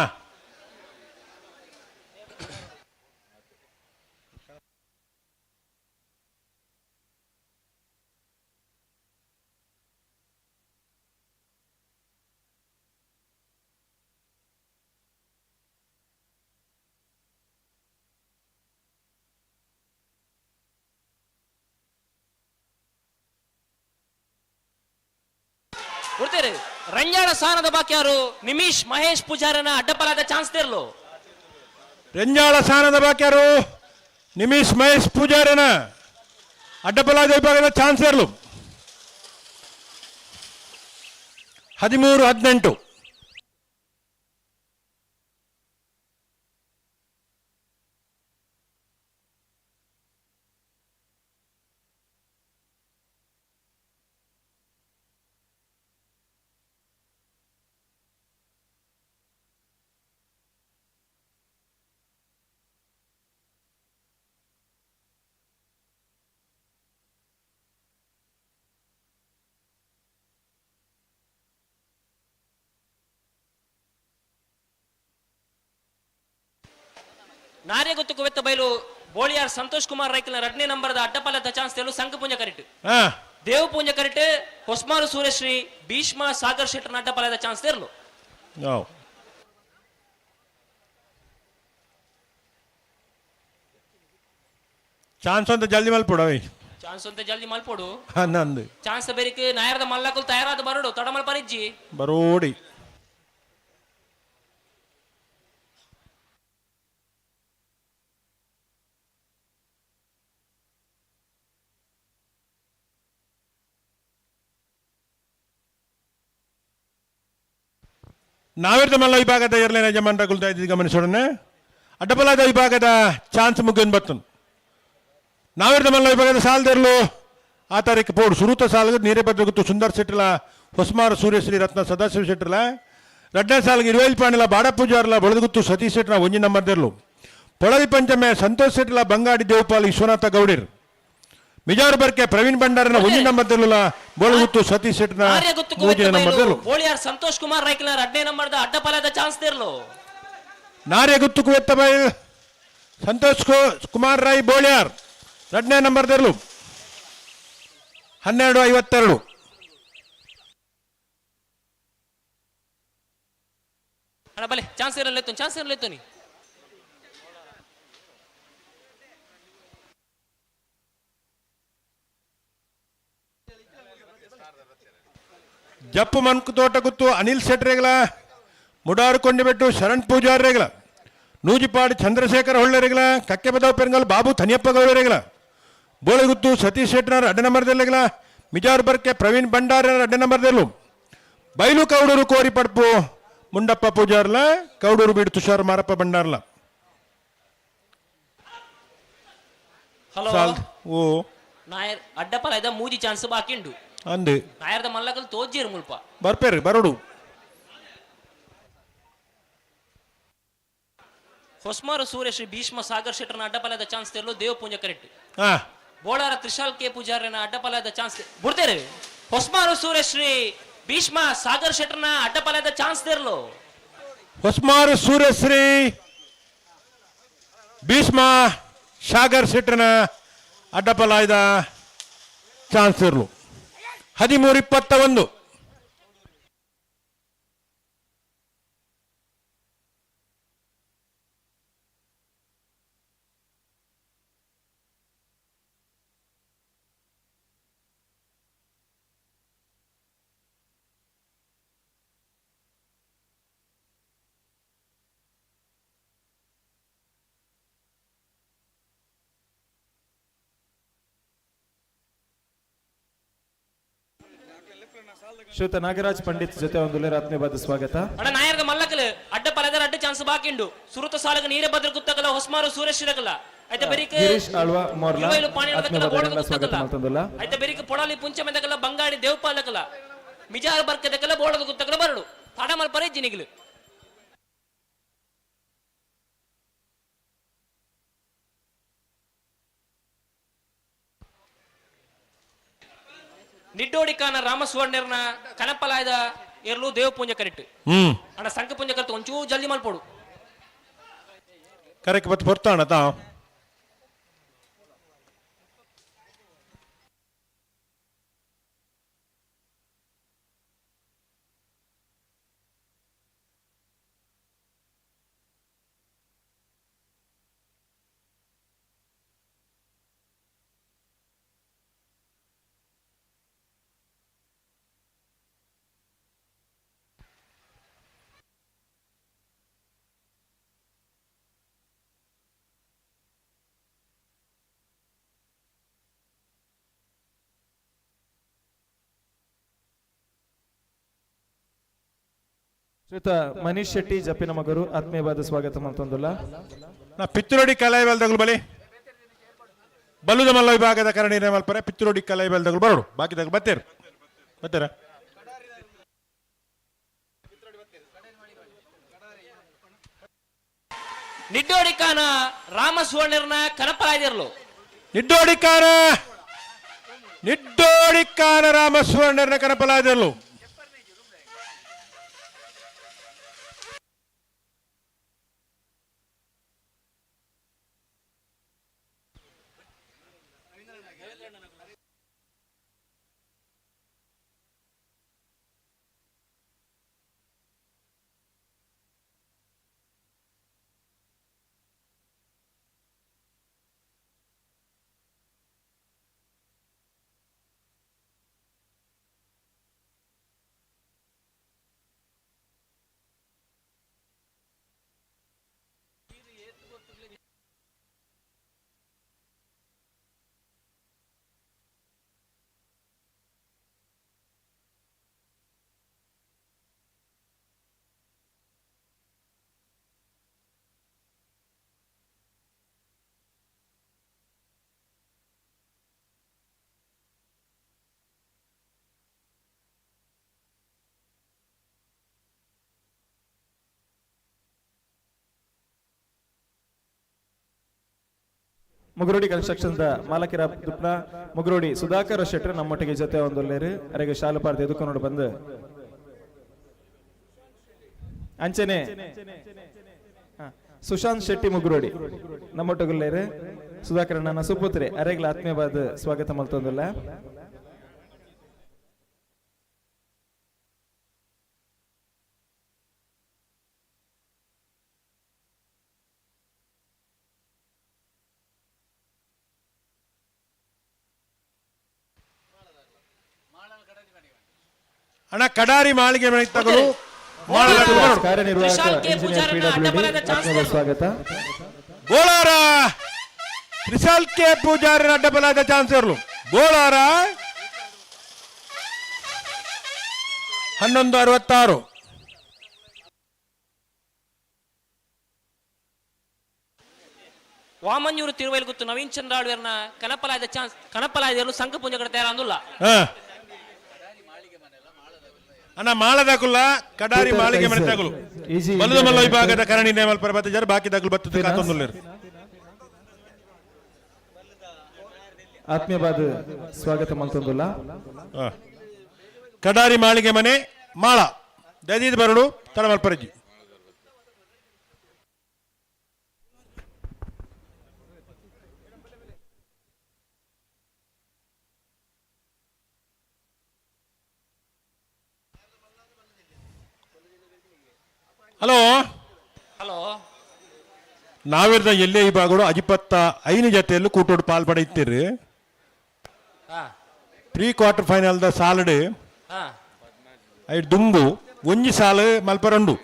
Speaker 13: ಕೊಡ್ತೇನೆ ರಂಜಾಳ ಸಾನದ ಬಾಕಿಯಾರು ನಿಮಿಷ್ ಮಹೇಶ್ ಪೂಜಾರನ ಅಡ್ಡಪಲಾದ ಚಾನ್ಸ್ ತೇರ್ಲು.
Speaker 18: ರಂಜಾಳ ಸಾನದ ಬಾಕಿಯಾರು ನಿಮಿಷ್ ಮಹೇಶ್ ಪೂಜಾರನ ಅಡ್ಡಪಲಾದ ವಿಭಾಗದ ಚಾನ್ಸ್ ಇರಲು 13-18.
Speaker 13: ನಾರ್ಯಗುತ್ತು ಕುವೆತ್ತ ಬೈಲು ಬೋಳಿಯಾರ್ ಸಂತೋಷ್ ಕುಮಾರ್ ರೈಕಲ್ನ ಎರಡನೇ ನಂಬರ್ದ ಅಡ್ಡಪಲದ ಚಾನ್ಸ್ ತೇಲು ಸಂಘ ಪೂಂಜ ಕರೆಕ್ಟ್. ದೇವ ಪೂಂಜ ಕರೆಕ್ಟ್ ಹೊಸ್ಮಾರು ಸೂರ್ಯಶ್ರೀ ಭೀಷ್ಮ ಸಾಗರ್ ಶೆಟ್ಟರ್ನ ಅಡ್ಡಪಲದ ಚಾನ್ಸ್ ತೇರ್ಲು.
Speaker 18: ಚಾನ್ಸ್ ಅಂತ ಜಲ್ದಿ ಮಲ್ಪೊಡು ಅವಿ.
Speaker 13: ಚಾನ್ಸ್ ಅಂತ ಜಲ್ದಿ ಮಲ್ಪೊಡು.
Speaker 18: ನಂದು
Speaker 13: ಚಾನ್ಸ್ ಬೇರಿಕ್ ನಾಯರದ ಮಲ್ಲಕುಲ್ ತಯಾರಾದ ಬರಡು ತಡಮಲ್ ಪರಿಜ್ಜಿ
Speaker 18: ಬರೋಡಿ. ನಾವಿರ್ದ ಮಲ್ಲ ವಿಭಾಗದ ಎರಡನೇ ಯಜಮಾನರ ಗುಲ್ತಾ ಇದ್ದು ಗಮನಿಸೋಣ. ಅಡ್ಡಬಲಾದ ವಿಭಾಗದ ಚಾನ್ಸ್ ಮುಗಿಯನ್ ಬರ್ತನು. ನಾವಿರ್ದ ಮಲ್ಲ ವಿಭಾಗದ ಸಾಲದರ್ಲು ಆ ತಾರೀಕು ಪೋಡು ಸುರೂತ ಸಾಲಗ ನೀರೇಭದ್ರ ಗುತ್ತು ಸುಂದರ್ ಶೆಟ್ಟಿಲ ಹೊಸ್ಮಾರ ಸೂರ್ಯಶ್ರೀ ರತ್ನ ಸದಾಶಿವ ಶೆಟ್ಟಿಲ ರಡ್ಡನೇ ಸಾಲಿಗೆ ಇರುವೈಲ್ ಪಾಣಿಲ ಬಾಡ ಪೂಜಾರ್ಲ ಬೊಳದಗುತ್ತು ಸತೀಶ್ ಶೆಟ್ಟರ ಒಂಜಿ ನಂಬರ್ದರ್ಲು ಪೊಳಲಿ ಪಂಚಮೆ ಸಂತೋಷ್ ಶೆಟ್ಟಿಲ ಬಂಗಾಡಿ ದೇವಪಾಲ್ ವಿಶ್ವನಾಥ ಗೌಡಿರ್ ಮಿಜಾರು ಬರ್ಕೆ ಪ್ರವೀಣ್ ಭಂಡಾರನ ಒಂಜಿ ನಂಬರ್ದರ್ಲ ಬೋಳಗುತ್ತು ಸತೀಶ್ ಶೆಟ್ಟನ ಮೂರನೇ ನಂಬರ್ದರ್ಲು
Speaker 13: ಬೋಳಿಯಾರ್ ಸಂತೋಷ್ ಕುಮಾರ್ ರೈಕಲ್ನ ಎರಡನೇ ನಂಬರ್ದ ಅಡ್ಡಪಲದ ಚಾನ್ಸ್ ತೇರ್ಲು.
Speaker 18: ನಾರ್ಯಗುತ್ತು ಕುವೆತ್ತ ಬೈಲ್ ಸಂತೋಷ್ ಕುಮಾರ್ ರಾಯ್ ಬೋಳಿಯಾರ್ ಎರಡನೇ ನಂಬರ್ದರ್ಲು 12:52.
Speaker 13: ಅಣ್ಣ ಬಲೆ ಚಾನ್ಸ್ ಇರಲ್ಲ ಚಾನ್ಸ್ ಇರಲ್ಲ ನೀ.
Speaker 18: ಜಪ್ಪು ಮನ್ಕು ತೋಟ ಗುತ್ತು ಅನಿಲ್ ಶೆಟ್ರೇಗಲ ಮುಡಾರು ಕೊಂಡಿಬೆಟ್ಟು ಶರಣ್ ಪೂಜಾರ್ರೇಗಲ ನೂಜಿಪಾಡಿ ಚಂದ್ರಶೇಖರ ಹೊಳ್ಳೆರೆಗಲ ಕಕ್ಕೆಬದವ್ ಪೆರಂಗಲ್ ಬಾಬು ಥನಿಯಪ್ಪ ಗೌಡರೇಗಲ ಬೋಳೆಗುತ್ತು ಸತೀಶ್ ಶೆಟ್ಟನವರ ಅಡ್ಡ ನಂಬರ್ದಲ್ಲೆಗಲ ಮಿಜಾರ್ ಬರ್ಕೆ ಪ್ರವೀಣ್ ಭಂಡಾರನವರ ಅಡ್ಡ ನಂಬರ್ದಲ್ಲೂ ಬೈಲು ಕೌಡೂರು ಕೋರಿ ಪಡ್ಪು ಮುಂಡಪ್ಪ ಪೂಜಾರ್ಲ ಕೌಡೂರು ಬೀಡು ತುಷಾರ್ ಮಾರಪ್ಪ ಭಂಡಾರ್ಲ.
Speaker 13: ಹಲೋ
Speaker 18: ಓ
Speaker 13: ನಾಯರ್ ಅಡ್ಡಪಲ ಇದ ಮೂಜಿ ಚಾನ್ಸ್ ಬಾಕಿ ಉಂಡು
Speaker 18: ಅಂದು
Speaker 13: ನಾಯರ್ದ ಮಲ್ಲಕಲ್ ತೋಜಿರು ಮುಲ್ಪ
Speaker 18: ಬರ್ಪೇರು ಬರೋಡು.
Speaker 13: ಹೊಸ್ಮಾರು ಸೂರ್ಯಶ್ರೀ ಭೀಷ್ಮ ಸಾಗರ್ ಶೆಟ್ಟರ್ನ ಅಡ್ಡಪಲದ ಚಾನ್ಸ್ ತೇರ್ಲು ದೇವ ಪೂಂಜ ಕರೆಕ್ಟ್. ಬೋಳಾರ ತ್ರಿಶಾಲ್ ಕೆ ಪೂಜಾರನ ಅಡ್ಡಪಲದ ಚಾನ್ಸ್ ಬಿಡ್ತೇರೆ. ಹೊಸ್ಮಾರು ಸೂರ್ಯಶ್ರೀ ಭೀಷ್ಮ ಸಾಗರ್ ಶೆಟ್ಟರ್ನ ಅಡ್ಡಪಲದ ಚಾನ್ಸ್ ತೇರ್ಲು.
Speaker 18: ಹೊಸ್ಮಾರು ಸೂರ್ಯಶ್ರೀ ಭೀಷ್ಮ ಸಾಗರ್ ಶೆಟ್ಟರ್ನ ಅಡ್ಡಪಲಾಯ್ದ ಚಾನ್ಸ್ ಇರ್ಲು 13:21.
Speaker 14: ಶ್ರೀಯುತ ನಾಗರಾಜ್ ಪಂಡಿತ್ ಜೊತೆ ಒಂದು ಆತ್ಮೀಯವಾದ ಸ್ವಾಗತ.
Speaker 13: ಅಣ್ಣ ನಾಯರ್ದ ಮಲ್ಲಕಲ್ ಅಡ್ಡ ಪಲದರ ಅಡ್ಡ ಚಾನ್ಸ್ ಬಾಕಿಂಡು ಸುರುತ ಸಾಲಗ ನೀರೇ ಭದ್ರ ಗುತ್ತಕಲ್ಲ ಹೊಸ್ಮಾರು ಸೂರ್ಯ ಶಿರಕಲ್ಲ ಐತ ಬೆರಿಕ್
Speaker 14: ಗಿರೀಶ್ ಆಳ್ವ ಮೋರ್ಲಾ
Speaker 13: ಇರುವೈಲು ಪಾಣಿ
Speaker 14: ಆತ್ಮೀಯವಾದ ಸ್ವಾಗತ ಮಲ್ತೊಂದುಲ್ಲ.
Speaker 13: ಐತ ಬೆರಿಕ್ ಪೊಡಲಿ ಪುಂಚ ಮೆದಕಲ್ಲ ಬಂಗಾಡಿ ದೇವಪಾಲಕಲ್ಲ ಮಿಜಾರ್ ಬರ್ಕದಕಲ್ಲ ಬೋಳದ ಗುತ್ತಕಲ್ಲ ಬರಡು ತಡಮಲ್ ಪರೆ ಜಿನಿಗ್ಲು. ನಿಡ್ಡೋಡಿಕಾನ ರಾಮಸುವರ್ಣರ್ನ ಕನಪಲಾಯದ ಎರ್ಲು ದೇವ ಪೂಂಜ ಕರೆಕ್ಟ್ ಅಣ್ಣ ಸಂಕ ಪೂಂಜ ಕರೆಕ್ಟ್ ಒಂಚೂ ಜಲ್ದಿ ಮಲ್ಪೋಡು
Speaker 18: ಕರೆಕ್ಟ್ ಬತ್ ಪೊರ್ತಾಣ ತಾ
Speaker 14: ಶ್ರೀಯುತ ಮನೀಶ್ ಶೆಟ್ಟಿ ಜಪ್ಪಿನ ಮಗರು ಆತ್ಮೀಯವಾದ ಸ್ವಾಗತ ಮಲ್ತೊಂದುಲ್ಲ.
Speaker 18: ನಾ ಪಿತ್ತುರೋಡಿ ಕಲಾಯಿಬಲ್ದಗಳು ಬಲಿ ಬಲ್ಲುದ ಮಲ್ಲ ವಿಭಾಗದ ಕರಣಿ ಮಲ್ಪರೆ ಪಿತ್ತುರೋಡಿ ಕಲಾಯಿಬಲ್ದಗಳು ಬರೋಡು ಬಾಕಿದಾಗ ಬತ್ತೇರು ಬತ್ತೇರ.
Speaker 13: ನಿಡ್ಡೋಡಿಕಾನ ರಾಮ ಸುವರ್ಣರ್ನ ಕನಪಲಾಯದಿರ್ಲು
Speaker 18: ನಿಡ್ಡೋಡಿಕಾನ ನಿಡ್ಡೋಡಿಕಾನ ರಾಮ ಸುವರ್ಣರ್ನ ಕನಪಲಾಯದಿರ್ಲು.
Speaker 14: ಮುಗುರೋಡಿ ಕನ್ಸ್ಟ್ರಕ್ಷನ್ the ಮಾಲಕಿರ ದುಪ್ನ ಮುಗುರೋಡಿ ಸುಧಾಕರ್ ಶೆಟ್ಟರ್ ನಮ್ಮೊಟ್ಟಿಗೆ ಜೊತೆ ಒಂದೊಲ್ಲೇರು ಅರೆಗೆ ಶಾಲು ಪಾರ್ದ ಎದುಕೊಂಡು ಬಂದು ಅಂಚನೆ ಸುಶಾಂತ್ ಶೆಟ್ಟಿ ಮುಗುರೋಡಿ ನಮ್ಮೊಟ್ಟಗುಲ್ಲೇರು ಸುಧಾಕರ್ ನನ್ನ ಸುಪುತ್ರೆ ಅರೆಗ್ಲ ಆತ್ಮೀಯವಾದ ಸ್ವಾಗತ ಮಲ್ತೊಂದುಲ್ಲ.
Speaker 18: ಅಣ್ಣ ಕಡಾರಿ ಮಾಳಿಗೆ ಮನೆ ತಗಲು
Speaker 14: ಕಾರ್ಯನಿರ್ವಾಹಕ ಇಂಜಿನಿಯರ್ ಪಿಡಬ್ಲ್ಯೂಡಿ ಸ್ವಾಗತ.
Speaker 18: ಬೋಳಾರ ತ್ರಿಶಾಲ್ ಕೆ ಪೂಜಾರಿ ಅಡ್ಡಬಲಾದ ಚಾನ್ಸರ್ಲು ಬೋಳಾರ 11:66.
Speaker 13: ವಾಮಂಜೂರು ತಿರುವೈಲ್ ಗುತ್ತು ನವೀನ್ ಚಂದ್ರ ಆಳ್ವೇರ್ನ ಕನಪಲಾಯದ ಚಾನ್ಸ್ ಕನಪಲಾಯದರು ಸಂಘ ಪೂಂಜ ತಯಾರಂದುಲ್ಲ.
Speaker 18: ಅಣ್ಣ ಮಾಳದಾಕುಲ್ಲ ಕಡಾರಿ ಮಾಳಿಗೆ ಮನೆ ತಗಲು ಬಲ್ಲದ ಮಲ್ಲ ವಿಭಾಗದ ಕರಣಿ ನೇಮಲ್ ಪರ್ವತ ಜರ ಬಾಕಿ ದಾಖಲು ಬತ್ತದ ಕಾತೊಂದುಲ್ಲೇರು.
Speaker 14: ಆತ್ಮೀಯವಾದ ಸ್ವಾಗತ ಮಲ್ತೊಂದುಲ್ಲ.
Speaker 18: ಕಡಾರಿ ಮಾಳಿಗೆ ಮನೆ ಮಾಳ ದದೀದ್ ಬರಡು ತಳಮಲ್ಪರಜಿ. ಹಲೋ
Speaker 13: ಹಲೋ
Speaker 18: ನಾವಿರ್ದ ಎಲ್ಲೇ ಈ ಭಾಗಡು ಅಜಿಪತ್ತ ಐನು ಜೊತೆಯಲ್ಲೂ ಕೂಟೋಡು ಪಾಲ್ಪಡೆಯುತ್ತೀರಿ. Pre quarter final the salad ಐದು ದುಂಬು ಒಂಜಿ ಸಾಲು ಮಲ್ಪರಂಡು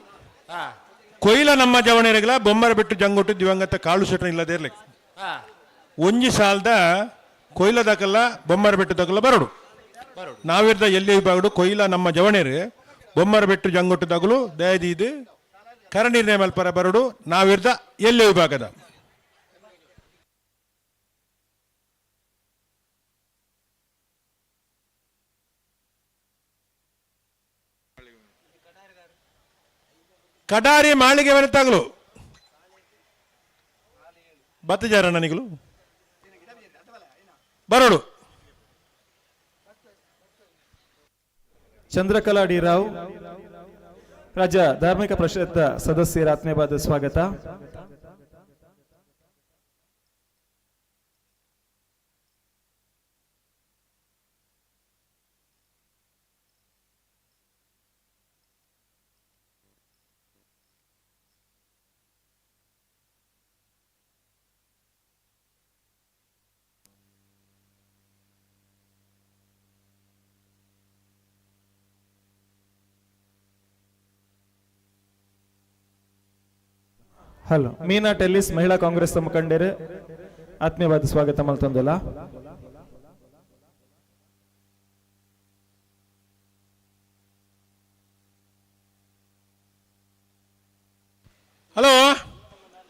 Speaker 18: ಕೊಯ್ಲ ನಮ್ಮ ಜವಣೆರಗಲ ಬೊಮ್ಮರ ಬಿಟ್ಟು ಜಂಗೊಟ್ಟು ದಿವಂಗತ ಕಾಳು ಸೆಟ್ಟ ಇಲ್ಲದೇ ಇರ್ಲಿ ಒಂಜಿ ಸಾಲದ ಕೊಯ್ಲ ದಕಲ್ಲ ಬೊಮ್ಮರ ಬೆಟ್ಟು ದಕಲ್ಲ ಬರಡು. ನಾವಿರ್ದ ಎಲ್ಲಿ ವಿಭಾಗಡು ಕೊಯ್ಲ ನಮ್ಮ ಜವಣೇರು ಬೊಮ್ಮರ ಬೆಟ್ಟು ಜಂಗೊಟ್ಟು ತಗುಲು ದಯದೀದು ಕರ ನಿರ್ಣಯ ಮಲ್ಪರ ಬರಡು ನಾವಿರ್ದ ಎಲ್ಲಿ ವಿಭಾಗದ. ಕಡಾರಿ ಮಾಳಿಗೆ ಮನೆ ತಗಲು ಬತ್ತಜಾರ ನನಗಲು ಬರೋಡು.
Speaker 14: ಚಂದ್ರಕಲಾ ಡಿ ರಾವ್, ರಾಜ್ಯ ಧಾರ್ಮಿಕ ಪರಿಷತ್ ಸದಸ್ಯರ ಆತ್ಮೀಯವಾದ ಸ್ವಾಗತ. ಹಲೋ, ಮೀನಾ ಟೆಲ್ಲಿಸ್ ಮಹಿಳಾ ಕಾಂಗ್ರೆಸ್ ಮುಖಂಡರು ಆತ್ಮೀಯವಾದ ಸ್ವಾಗತ ಮಲ್ತೊಂದುಲ್ಲ.
Speaker 18: ಹಲೋ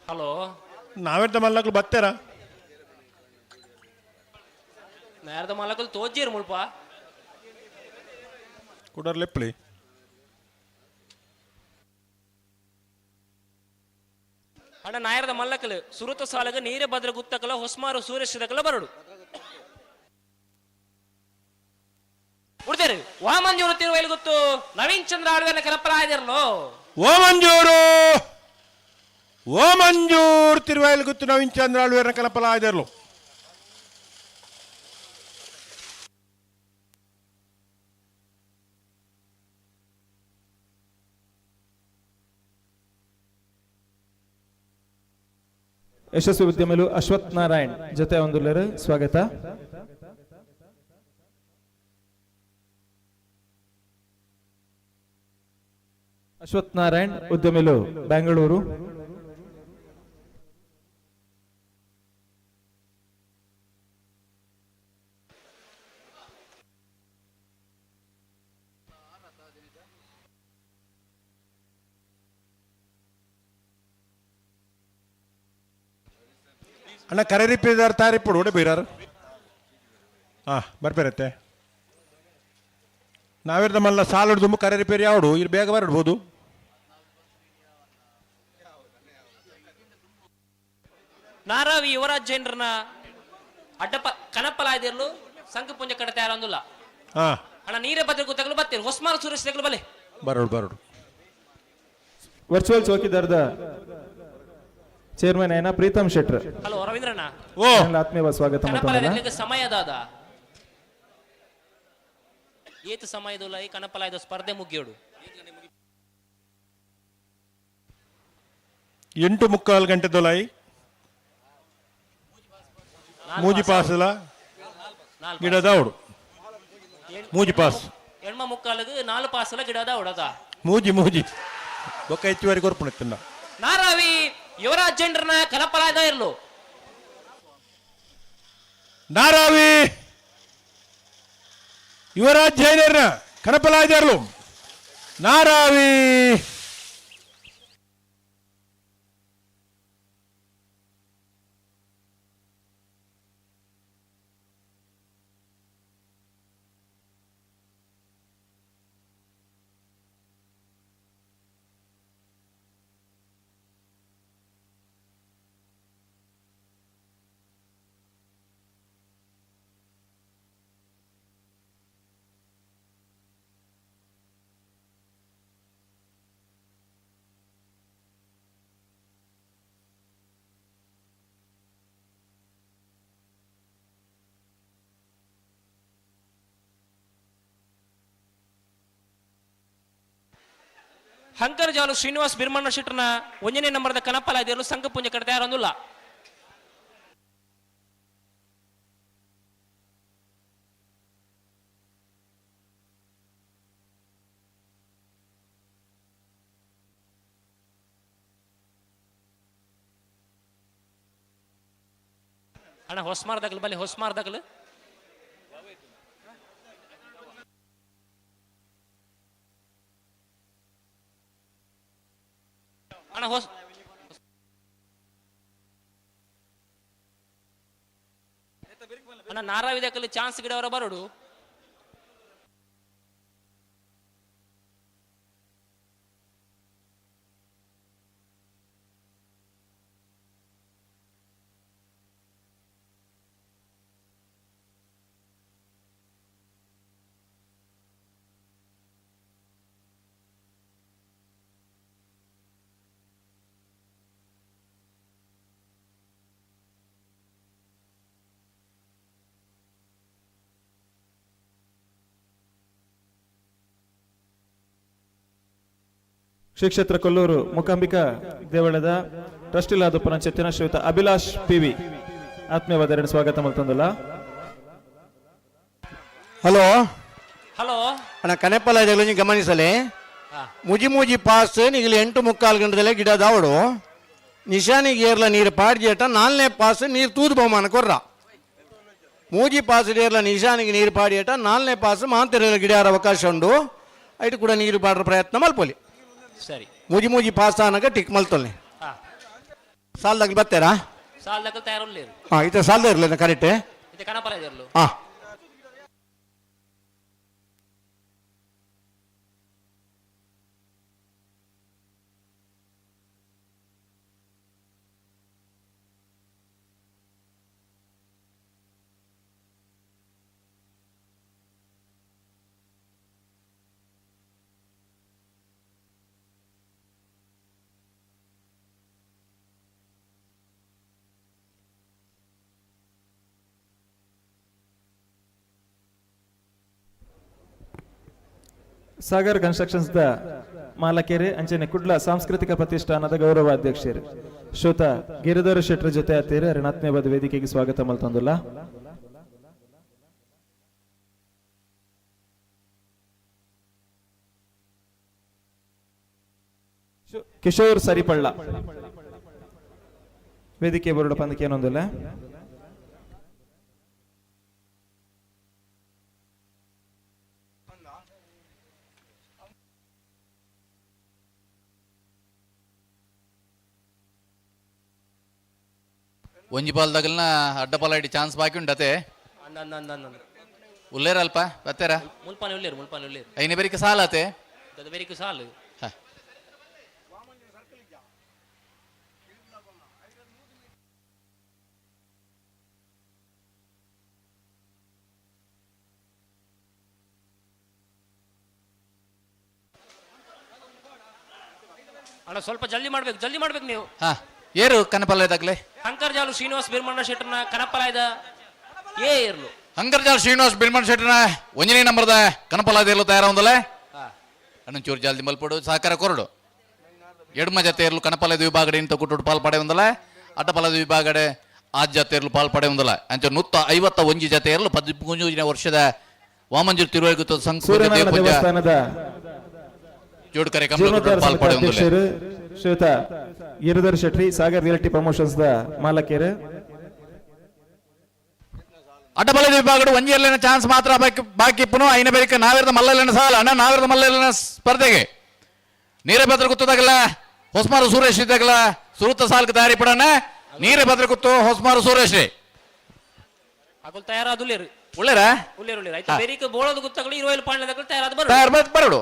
Speaker 13: ಹಲೋ,
Speaker 18: ನಾವೆಂತ ಮಲ್ಲಕ್ಲು ಬತ್ತೇರ?
Speaker 13: ನಾರ್ದ ಮಲ್ಲಕುಲು ತೋಜ್ಜೇರು ಮುಲ್ಪ.
Speaker 18: ಕುಡರ್ ಲೆಪ್ಲಿ.
Speaker 13: ಅಣ್ಣ ನಾಯರದ ಮಲ್ಲಕಲು ಸುರುತ ಸಾಲಗ ನೀರೇ ಭದ್ರ ಗುತ್ತಕಲ ಹೊಸ್ಮಾರು ಸೂರ್ಯಶದಕಲ ಬರಡು ಉಡ್ತೇರು. ವಾಮಂಜೂರು ತಿರುವೈಲು ಗೊತ್ತು ನವೀನ್ ಚಂದ್ರ ಆಳ್ವೆನ ಕನಪಲಾಯದಿರ್ಲೋ.
Speaker 18: ಓಮಂಜೂರು ಓಮಂಜೂರ್ ತಿರುವೈಲು ಗೊತ್ತು ನವೀನ್ ಚಂದ್ರ ಆಳ್ವೇರ್ನ ಕನಪಲಾಯದಿರ್ಲು.
Speaker 14: ಯಶಸ್ವಿ ಉದ್ಯಮಿಲು ಅಶ್ವಥ್ ನಾರಾಯಣ್ ಜೊತೆ ಒಂದುಲ್ಲರು ಸ್ವಾಗತ. ಅಶ್ವಥ್ ನಾರಾಯಣ್ ಉದ್ಯಮಿಲು ಬೆಂಗಳೂರು.
Speaker 18: ಅಣ್ಣ ಕರೆ ತಾರಿಪ್ಪುಡು ಉಡೆ ಬೀರಾರು. ಹಾಂ ಬರ್ಪೇರತ್ತೆ. ನಾವಿರ್ದ ಮಲ್ಲ ಸಾಲುಡು ದುಂಬು ಕರೆ ರಿಪೇರಿ ಯಾವಡು ಇಲ್ಲಿ ಬೇಗ ಬರಡ್ಬೋದು.
Speaker 13: ನಾರಾವಿ ಯುವರಾಜ್ ಜೈನ್ರನ್ನ ಅಡ್ಡಪ ಕನಪಲಾಯ್ದಿರ್ಲು ಸಂಘ ಪುಂಜ ಕಡೆ ತಯಾರಂದುಲ್ಲ. ಅಣ್ಣ ನೀರೇ ಭದ್ರ ಗೊತ್ತಾಗಲು ಬತ್ತೀರಿ ಹೊಸ್ಮಾರ ಸುರೇಶ್ ತಗಲು ಬಲೆ
Speaker 18: ಬರೋಡು ಬರೋಡು.
Speaker 14: ವರ್ಚುವಲ್ ಚೌಕಿದಾರ್ದ ಚೇರ್ಮನ್ ಏನ ಪ್ರೀತಮ್ ಶೆಟ್ರ್.
Speaker 13: ಹಲೋ ರವೀಂದ್ರಣ್ಣ,
Speaker 18: ಓ
Speaker 14: ಆತ್ಮೀಯ ಸ್ವಾಗತ.
Speaker 13: ಕನಪಲಾಯ್ದಿರ್ಲಿಕ್ಕೆ ಸಮಯದಾದ ಏತು ಸಮಯದುಲ್ಲ ಈ ಕನಪಲಾಯ್ದ ಸ್ಪರ್ಧೆ ಮುಗಿಯೋಡು.
Speaker 18: 8:45 ಗಂಟೆ ದೊಲಾಯಿ ಮೂಜಿ ಪಾಸಲ ಗಿಡದ ಅವಡು ಮೂಜಿ ಪಾಸ್
Speaker 13: ಎಣ್ಮ ಮುಕ್ಕಾಲಿಗೆ 4 ಪಾಸಲ ಗಿಡದ ಅವಡದ
Speaker 18: ಮೂಜಿ ಮೂಜಿ ಬೊಕ್ಕ ಹೆಚ್ಚುವರಿ ಕೊರ್ಪುಣ.
Speaker 13: ನಾರಾವಿ ಯುವರಾಜ್ ಜೈನ್ರನ್ನ ಕನಪಲಾಯ್ದ ಇರ್ಲು.
Speaker 18: ನಾರಾವಿ ಯುವರಾಜ್ ಜೈನರ್ನ ಕನಪಲಾಯ್ದ ಇರ್ಲು. ನಾರಾವಿ
Speaker 13: ಹಂಕರಜಾಲು ಶ್ರೀನಿವಾಸ್ ಬಿರ್ಮಣ್ಣ ಶೆಟ್ಟರ್ನ ಒಂದನೇ ನಂಬರ್ದ ಕನಪಲಾದಿಯರು ಸಂಘ ಪುಂಜ ಕಡೆ ತಯಾರೊಂದುಲ್ಲ. ಅಣ್ಣ ಹೊಸ್ಮಾರ್ದಾಗಲು ಬಲ್ಲಿ ಹೊಸ್ಮಾರ್ದಾಗಲು. ಅಣ್ಣ ಹೊಸ ಅಣ್ಣ ನಾರಾವಿದಕ್ಕಲ್ಲಿ ಚಾನ್ಸ್ ಗಿಡವರ ಬರೋಡು.
Speaker 14: ಶ್ರೀ ಕ್ಷೇತ್ರ ಕೊಲ್ಲೂರು ಮೂಕಾಂಬಿಕಾ ದೇವಳದ ಟ್ರಸ್ಟಿಲಾದ ಪುನಂಚೆತ್ತಿನ ಶ್ರೀಯುತ ಅಭಿಲಾಷ್ ಪಿ ವಿ ಆತ್ಮೀಯವಾದ ಸ್ವಾಗತ ಮಲ್ತೊಂದುಲ್ಲ.
Speaker 5: ಹಲೋ
Speaker 13: ಹಲೋ
Speaker 5: ಅಣ್ಣ ಕನೆಪಲ ಗಮನಿಸಲೆ ಮುಜಿ ಮೂಜಿ ಪಾಸ್ ನಿಗಲಿ 8.75 ಗಂಟೆದಲ್ಲೇ ಗಿಡ ದಾವಡು ನಿಶಾನಿಗೆ ಏರ್ಲ ನೀರು ಪಾಡ್ಜೇಟ ನಾಲ್ನೇ ಪಾಸ್ ನೀರು ತೂದು ಬಹುಮಾನ ಕೊರ್ರ ಮೂಜಿ ಪಾಸ್ ಏರ್ಲ ನಿಶಾನಿಗೆ ನೀರು ಪಾಡಿಯೇಟ ನಾಲ್ನೇ ಪಾಸ್ ಮಾಂತಿರ ಗಿಡ ಅವಕಾಶ ಉಂಡು ಐಟು ಕೂಡ ನೀರು ಪಾಡ್ರ ಪ್ರಯತ್ನ ಮಲ್ಪೊಲಿ.
Speaker 13: ಸರಿ
Speaker 5: ಮೂಜಿ ಮೂಜಿ ಪಾಸ್ ಆನಗ ಟಿಕ್ ಮಲ್ತೊಲ್ನೆ ಸಾಲ್ದಾಗ ಬತ್ತೇರಾ
Speaker 13: ಸಾಲ್ದಾಗ ತಯಾರುಲ್ಲೇರು.
Speaker 5: ಹಾಂ ಇತ ಸಾಲ್ದ ಇರಲಿಲ್ಲ ಕರೆಕ್ಟ್.
Speaker 13: ಇತ್ತೆ ಕನಪಲ ಇರ್ಲು.
Speaker 5: ಹಾಂ
Speaker 14: ಸಾಗರ್ ಕನ್ಸ್ಟ್ರಕ್ಷನ್ಸ್ the ಮಾಲಕೇರಿ ಅಂಚನೆ ಕುಡ್ಲ ಸಾಂಸ್ಕೃತಿಕ ಪ್ರತಿಷ್ಠಾನದ ಗೌರವ ಅಧ್ಯಕ್ಷರು ಶ್ರೋತ ಗಿರಿಧರ ಶೆಟ್ಟರ್ ಜೊತೆ ಆತೀರಿ ಅರಣಾತ್ಮೀಯವಾದ ವೇದಿಕೆಗೆ ಸ್ವಾಗತ ಮಲ್ತೊಂದುಲ್ಲ. ಕಿಶೋರ್ ಸರಿಪಳ್ಳ ವೇದಿಕೆ ಬರುಡ ಪಂದಕ್ಕೆ ಏನೊಂದಿಲ್ಲ.
Speaker 16: ಒಂಜಿ ಪಾಲ್ದಾಗಲ್ನ ಅಡ್ಡ ಪಾಲ ಇಡಿ ಚಾನ್ಸ್ ಬಾಕಿ ಉಂಡತೆ ಉಲ್ಲೇರ ಅಲ್ಪ ಬತ್ತೇರ
Speaker 13: ಮುಲ್ಪಾನೆ ಉಲ್ಲೇರು ಮುಲ್ಪಾನೆ ಉಲ್ಲೇರು.
Speaker 16: ಐನೇ ಬೇರಿಕೆ ಸಾಲ ಆತೆ
Speaker 13: ಅದು ಬೇರಿಕೆ ಸಾಲು. ಅಣ್ಣ ಸ್ವಲ್ಪ ಜಲ್ದಿ ಮಾಡ್ಬೇಕು, ಜಲ್ದಿ ಮಾಡ್ಬೇಕು ನೀವು.
Speaker 16: ಹಾ ಏರು ಕನಪಲ್ಲ ಇದಾಗ್ಲೆ
Speaker 13: ಹಂಕರ್ಜಾಲು ಶ್ರೀನಿವಾಸ್ ಬಿರ್ಮಣ್ಣ ಶೆಟ್ಟರ್ನ ಕನಪಲಾಯ್ದ ಏ ಇರ್ಲು.
Speaker 16: ಹಂಕರ್ಜಾಲ್ ಶ್ರೀನಿವಾಸ್ ಬಿರ್ಮಣ್ಣ ಶೆಟ್ಟರ್ನ ಒಂಜನೇ ನಂಬರ್ದ ಕನಪಲಾದ ಇರ್ಲು ತಯಾರ ಅಣ್ಣ ಚೂರು ಜಲ್ದಿ ಮಲ್ಪಡು ಸಹಕಾರ ಕೊರಡು. ಎಡ್ಮ ಜತೆ ಇರ್ಲು ಕನಪಲದ ವಿಭಾಗಡೆ ಇಂತ ಕುಟ್ಟುಡು ಪಾಲ್ ಪಡೆ ಒಂದಲ್ಲ ಅಡ್ಡಪಲದ ವಿಭಾಗಡೆ ಆಜ್ ಜತೆ ಇರ್ಲು ಪಾಲ್ ಪಡೆ ಒಂದಲ್ಲ ಅಂಚ 151 ಜತೆ ಇರ್ಲು 13 ವರ್ಷದ ವಾಮಂಜೂರು ತಿರುವೈಗುತ್ತ ಸಂಘ
Speaker 14: ದೇವಸ್ಥಾನದ
Speaker 16: ಜೋಡ್ಕರೆ ಕಮಲ ಪಾಲ್ ಪಡೆ ಒಂದಲ್ಲ
Speaker 14: ಶ್ರೀಯುತ Giridhar Shetty Sagar reality promotions the ಮಾಲಕರು.
Speaker 16: ಅಡ್ಡಬಲದ ವಿಭಾಗಡು ಒಂಜಿಯಲ್ಲಿನ ಚಾನ್ಸ್ ಮಾತ್ರ ಬಾಕಿ ಬಾಕಿ ಪುನಃ ಐನ ಬೇರಿಕೆ ನಾವಿರದ ಮಲ್ಲಲ್ಲಿನ ಸಾಲ ಅಣ್ಣ ನಾವಿರದ ಮಲ್ಲಲ್ಲಿನ ಸ್ಪರ್ಧೆಗೆ ನೀರಭದ್ರ ಗುತ್ತದಾಗಲ್ಲ ಹೊಸ್ಮಾರು ಸುರೇಶ್ ಇದ್ದಾಗಲ್ಲ ಸುರುತ ಸಾಲ್ಕ ತಯಾರಿ ಪಡೋಣ. ನೀರಭದ್ರ ಗುತ್ತು ಹೊಸ್ಮಾರು ಸುರೇಶ್
Speaker 13: ಅಗುಲ್ ತಯಾರಾದುಲ್ಲೇರು
Speaker 16: ಉಳ್ಳೇರ
Speaker 13: ಉಳ್ಳೇರು ಉಳ್ಳೇರು ಆಯ್ತು ಬೇರಿಕೆ ಬೋಳದ ಗುತ್ತಗಳು ಇರುವಲ್ಲಿ ಪಾಂಡ್ಯದಗಳು ತಯಾರಾದ ಬರು
Speaker 16: ತಯಾರು ಬರಡು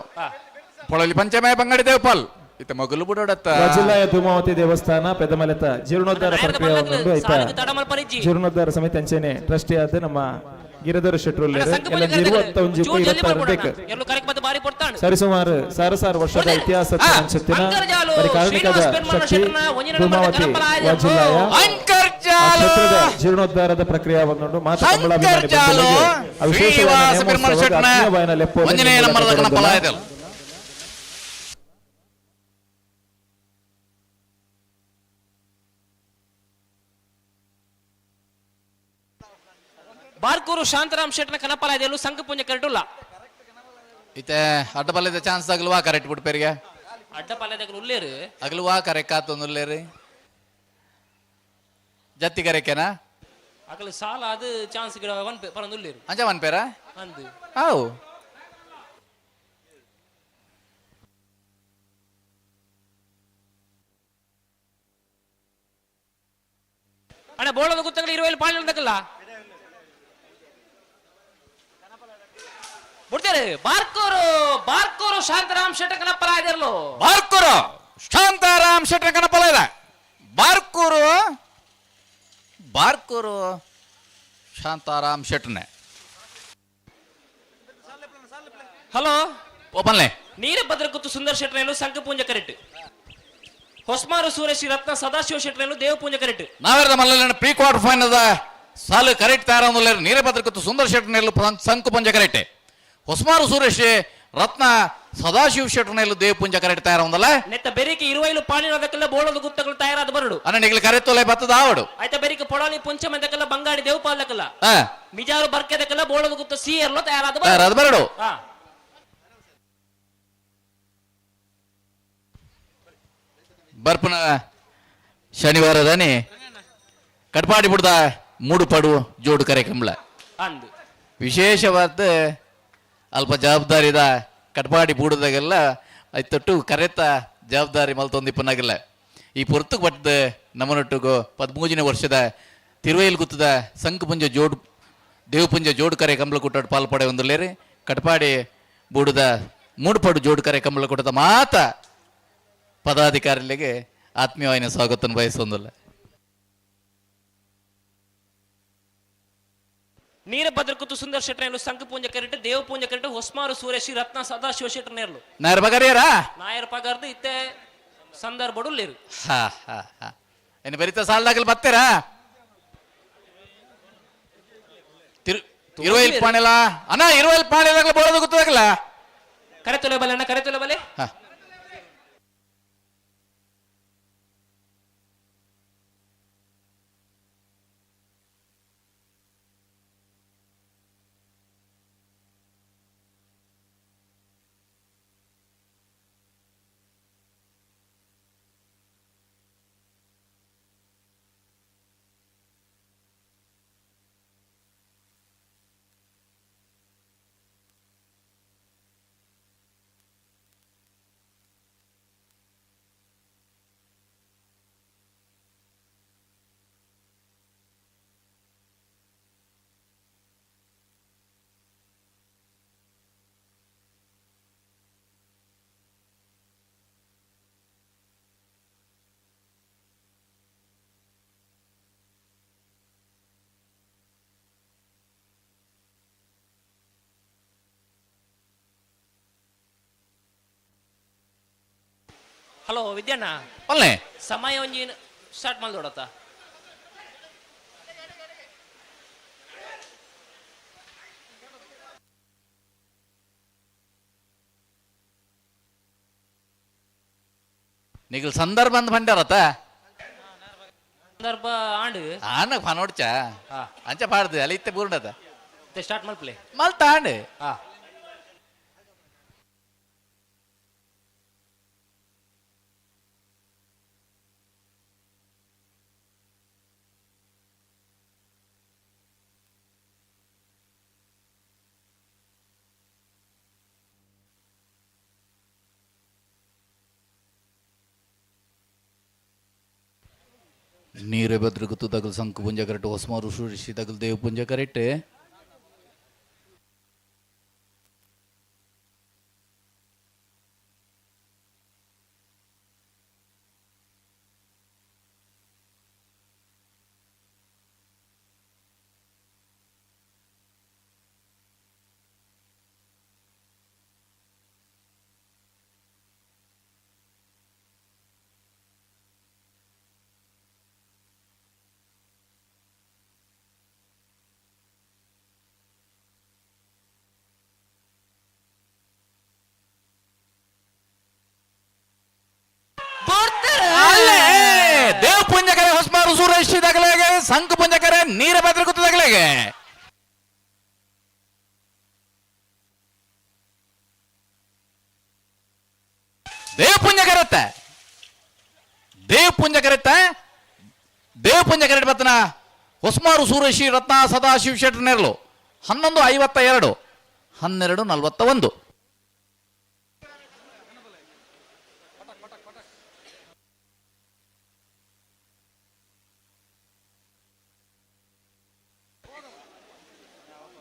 Speaker 16: ಪೊಳಲಿ ಪಂಚಮಯ ಬಂಗಡಿ ದೇವಪಾಲ್ ಇತ್ತ ಮಗಲು ಬುಡೋಡತ್ತ.
Speaker 14: ಜಿಲ್ಲೆಯ ಧೂಮಾವತಿ ದೇವಸ್ಥಾನ ಪೆದಮಲೆತ ಜೀರ್ಣೋದ್ಧಾರ ಪ್ರಕ್ರಿಯೆ ಆಯ್ತಾ ಜೀರ್ಣೋದ್ಧಾರ ಸಮಿತಿ ಅಂಚೆನೆ ಟ್ರಸ್ಟಿ ಆದ ನಮ್ಮ ಗಿರಿಧರ ಶೆಟ್ಟರು ಸರಿಸುಮಾರು ಸಾವಿರ ವರ್ಷದ ಇತಿಹಾಸ ಕಾರಣಿಕದ ಶಕ್ತಿ ಧೂಮಾವತಿ ಜಿಲ್ಲೆಯ ಕ್ಷೇತ್ರದ ಜೀರ್ಣೋದ್ಧಾರದ ಪ್ರಕ್ರಿಯೆ ಬಂದುಂಟು ಮಾತ್ರ ಕಮಲಾಭಿಮಾನಿ ವಿಶೇಷವಾದ ಲೆಪ್ಪು.
Speaker 13: ಬಾರ್ಕೂರು ಶಾಂತರಾಮ್ ಶೆಟ್ಟನ ಕನಪಲಾಯದಲ್ಲೂ ಸಂಘ ಪುಂಜ ಕರೆಟುಲ್ಲ.
Speaker 16: ಇತ್ತೆ ಅಡ್ಡಪಲ್ಯದ ಚಾನ್ಸ್ ಆಗಲ್ವಾ ಕರೆಕ್ಟ್ ಬಿಟ್ಟು ಪೇರಿಗೆ
Speaker 13: ಅಡ್ಡಪಲ್ಯದಾಗ ಉಲ್ಲೇರು
Speaker 16: ಅಗಲ್ವಾ ಕರೆಕ್ಟ್ ಆತೊಂದುಲ್ಲೇರಿ ಜತ್ತಿ ಕರೆಕೆನಾ
Speaker 13: ಅಗಲು ಸಾಲ ಅದು ಚಾನ್ಸ್ ಗಿಡ ಒನ್ ಪೇ ಪರಂದು ಉಲ್ಲೇರು
Speaker 16: ಅಂಜ ಒನ್ ಪೇರ
Speaker 13: ಅಂದು
Speaker 16: ಆವು
Speaker 13: ಅಣ್ಣ ಬೋಳದ ಗುತ್ತಗಳು ಇರುವಲ್ಲಿ ಪಾಂಡದಕ್ಕಲ್ಲ ಬಿಡ್ತಾರೆ. ಬಾರ್ಕೂರು ಬಾರ್ಕೂರು ಶಾಂತರಾಮ್ ಶೆಟ್ಟಕನ ಪರ ಇದಿರ್ಲು.
Speaker 16: ಬಾರ್ಕೂರು ಶಾಂತಾರಾಮ್ ಶೆಟ್ಟಕನ ಪಲ ಇದೆ. ಬಾರ್ಕೂರು ಬಾರ್ಕೂರು ಶಾಂತಾರಾಮ್ ಶೆಟ್ಟನೆ.
Speaker 13: ಹಲೋ
Speaker 16: ಓಪನ್ಲೆ.
Speaker 13: ನೀರಭದ್ರ ಗುತ್ತು ಸುಂದರ್ ಶೆಟ್ಟನೇಲು ಸಂಕಪೂಂಜ ಕರೆಕ್ಟ್. ಹೊಸ್ಮಾರು ಸೂರೇಶ್ ರತ್ನ ಸದಾಶಿವ ಶೆಟ್ಟನೇಲು ದೇವಪೂಂಜ ಕರೆಕ್ಟ್.
Speaker 16: ನಾವೆರದ ಮಲ್ಲನ ಪ್ರೀ ಕ್ವಾರ್ಟರ್ ಫೈನಲ್ ಸಾಲು ಕರೆಕ್ಟ್ ತಯಾರ. ನೀರಭದ್ರ ಗುತ್ತು ಸುಂದರ್ ಶೆಟ್ಟನೇಲು ಸಂಕಪುಂಜ ಕರೆಕ್ಟ್. ಹೊಸ್ಮಾರು ಸುರೇಶ್ ರತ್ನ ಸದಾಶಿವ ಶೆಟ್ಟನೇಲು ದೇವಪುಂಜ ಕರೆಕ್ಟ್ ತಯಾರ ಒಂದಲ್ಲ.
Speaker 13: ನೆತ್ತ ಬೆರಿಕೆ ಇರುವೈಲು ಪಾಣಿನದಕ್ಕೆಲ್ಲ ಬೋಳದ ಗುತ್ತಗಳು ತಯಾರಾದ ಬರಡು.
Speaker 16: ಅನ್ನ ನಿಗಲು ಕರೆತೊಲೆ ಬತ್ತದ ಆವಡು.
Speaker 13: ಆಯ್ತಾ ಬೆರಿಕೆ ಪೊಡಾಲಿ ಪುಂಚ ಬಂಗಾಡಿ ದೇವಪಾಲಕಲ್ಲ ಮಿಜಾರು ಬರ್ಕೆದಕ್ಕೆಲ್ಲ ಬೋಳದ ಗುತ್ತ ಸಿ ಎರ್ಲೋ ತಯಾರಾದ
Speaker 16: ತಯಾರಾದ ಬರಡು. ಬರ್ಪನ ಶನಿವಾರದಾನೆ ಕಟ್ಪಾಡಿ ಬಿಡ್ದ ಮೂಡು ಪಡು ಜೋಡು ಕರೆ ಕಂಬಳ
Speaker 13: ಅಂದು
Speaker 16: ವಿಶೇಷವಾದ ಅಲ್ಪ ಜವಾಬ್ದಾರಿದ ಕಟ್ಪಾಡಿ ಬೂಡದಾಗೆಲ್ಲ ಐತೊಟ್ಟು ಕರೆತ ಜವಾಬ್ದಾರಿ ಮಲ್ತೊಂದಿಪ್ಪನಾಗಿಲ್ಲ. ಈ ಪೊರ್ತುಗ್ ಬಟ್ಟದ ನಮ್ಮನೊಟ್ಟಿಗೂ 13ನೇ ವರ್ಷದ ತಿರುವೈಲ್ ಗುತ್ತದ ಸಂಕಪುಂಜ ಜೋಡು ದೇವಪುಂಜ ಜೋಡು ಕರೆ ಕಂಬಳ ಕೂಟ ಪಾಲ್ಪಡೆ ಒಂದುಲೇರಿ ಕಟ್ಪಾಡಿ ಬೂಡದ ಮೂಡುಪಾಡು ಜೋಡು ಕರೆ ಕಂಬಳ ಕೂಟದ ಮಾತ ಪದಾಧಿಕಾರಿಗಳಿಗೆ ಆತ್ಮೀಯವಾದ ಸ್ವಾಗತ ಬಯಸೊಂದಿಲ್ಲ.
Speaker 13: ನೀರಭದ್ರ ಕುತ್ತು ಸುಂದರ್ ಶೆಟ್ಟನೇಲು ಸಂಕಪೂಂಜ ಕರೆಕ್ಟ್ ದೇವಪೂಂಜ ಕರೆಕ್ಟ್ ಹೊಸ್ಮಾರು ಸೂರೇಶ್ ರತ್ನ ಸದಾಶಿವ ಶೆಟ್ಟನೇರ್ಲು.
Speaker 16: ನಾಯರ್ ಬಗರಿಯರಾ?
Speaker 13: ನಾಯರ್ ಪಗಾರ್ದು ಇತ್ತೆ ಸಂದರ್ಭಡು
Speaker 16: ಹಾ ಹಾ ಹಾ ಏನು ಬರೀತ ಸಾಲದಾಗಲ್ ಬರ್ತೀರಾ? ಇರುವೈಲ್ ಪಾಣಿಲ ಅಣ್ಣ, ಇರುವೈಲ್ ಪಾಣಿಲಾಗಲ ಬೋಳದ ಗೊತ್ತಾಗಲ್ಲ.
Speaker 13: ಕರೆ ತೊಲೆ ಬಲೆ ಅಣ್ಣ, ಕರೆ ತೊಲೆ ಬಲೆ.
Speaker 16: ಹಾ.
Speaker 13: ಹಲೋ ವಿದ್ಯಣ್ಣ.
Speaker 16: ಒಲ್ಲೆ.
Speaker 13: ಸಮಯ ಒಂಜಿ ಸ್ಟಾರ್ಟ್ ಮಾಡ್ದೋಡತ್ತ.
Speaker 16: ನಿಗಲ್ ಸಂದರ್ಭ ಅಂದ್ ಬಂಡಾರತ್ತ.
Speaker 13: ಸಂದರ್ಭ ಆಂಡ್
Speaker 16: ಆನ ಫನೋಡ್ಚ ಅಂಚ ಪಾಡ್ದು ಅಲ್ಲಿ ಇತ್ತೆ ಬೂರ್ಣದ.
Speaker 13: ಸ್ಟಾರ್ಟ್ ಮಲ್ಪ್ಲೆ.
Speaker 16: ಮಲ್ತ ಆಂಡ್.
Speaker 13: ಹಾ.
Speaker 16: ನೀರೆ ಭದ್ರಗುತ್ತು ತಗಲ್ ಸಂಕು ಪುಂಜ ಕರೆಕ್ಟ್ ಹೊಸ್ಮಾರು ಸುರಿಸಿ ತಗಲ್ ದೇವ ಪುಂಜ ಕರೆಕ್ಟ್. ದೇವ ಪುಂಜಕರೆ ಹೊಸ್ಮಾರು ಸುರೇಶ್ ತಗಲೆಗೆ ಸಂಕು ಪುಂಜಕರೆ ನೀರ ಭದ್ರಗುತ್ತು ತಗಲೆಗೆ. ದೇವ ಪುಂಜಕರತ್ತ ದೇವ ಪುಂಜಕರತ್ತ ದೇವ ಪುಂಜಕರ ಬತ್ತನ ಹೊಸ್ಮಾರು ಸೂರೇಶಿ ರತ್ನ ಸದಾಶಿವ ಶೆಟ್ಟರ್ ನೆರಳು 11:52 12:41.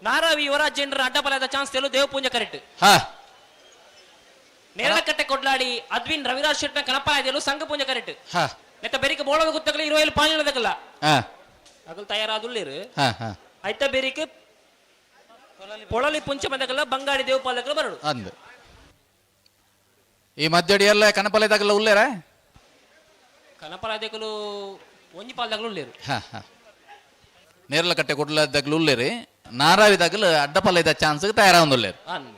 Speaker 13: ನಾರಾವಿ ಯುವರಾಜ್ ಜೈನ್ರ ಅಡ್ಡಪಲದ ಚಾನ್ಸ್ ತೆಲು ದೇವಪೂಂಜ ಕರೆಕ್ಟ್. ನೇರಳಕಟ್ಟೆ ಕೊಡ್ಲಾಡಿ ಅದ್ವಿನ್ ರವಿರಾಜ್ ಶೆಟ್ನ ಕನಪಾಯದೆಲು ಸಂಘ ಪೂಂಜ ಕರೆಕ್ಟ್. ನೆತ್ತ ಬೆರಿಕ ಬೋಳದ ಗುತ್ತಗಲ ಇರುವೈಲು ಪಾಲಿನದಗಲ್ಲ. ಅಗಲ್ ತಯಾರಾದುಲ್ಲೇರು.
Speaker 16: ಹಾ ಹಾ
Speaker 13: ಐತ ಬೆರಿಕ ಪೊಳಲಿ ಪುಂಚ ಬಂದಗಲ್ಲ ಬಂಗಾಡಿ ದೇವಪಾಲಕಲ ಬರಡು.
Speaker 16: ಅಂದು ಈ ಮಧ್ಯಡಿ ಎಲ್ಲ ಕನಪಲೆದಾಗಲ್ಲ ಉಲ್ಲೇರ?
Speaker 13: ಕನಪಲದಕಲು ಒಂಜಿ ಪಾಲ್ದಾಗಲು ಉಲ್ಲೇರು.
Speaker 16: ಹಾ ಹಾ ನೇರಲಕಟ್ಟೆ ಕೊಡ್ಲದಾಗಲು ಉಲ್ಲೇರಿ, ನಾರಾವಿದಾಗಲು ಅಡ್ಡಪಲ್ಲದ ಚಾನ್ಸ್ ತಯಾರಾಗುಲ್ಲೇರು.
Speaker 13: ಅಂದ್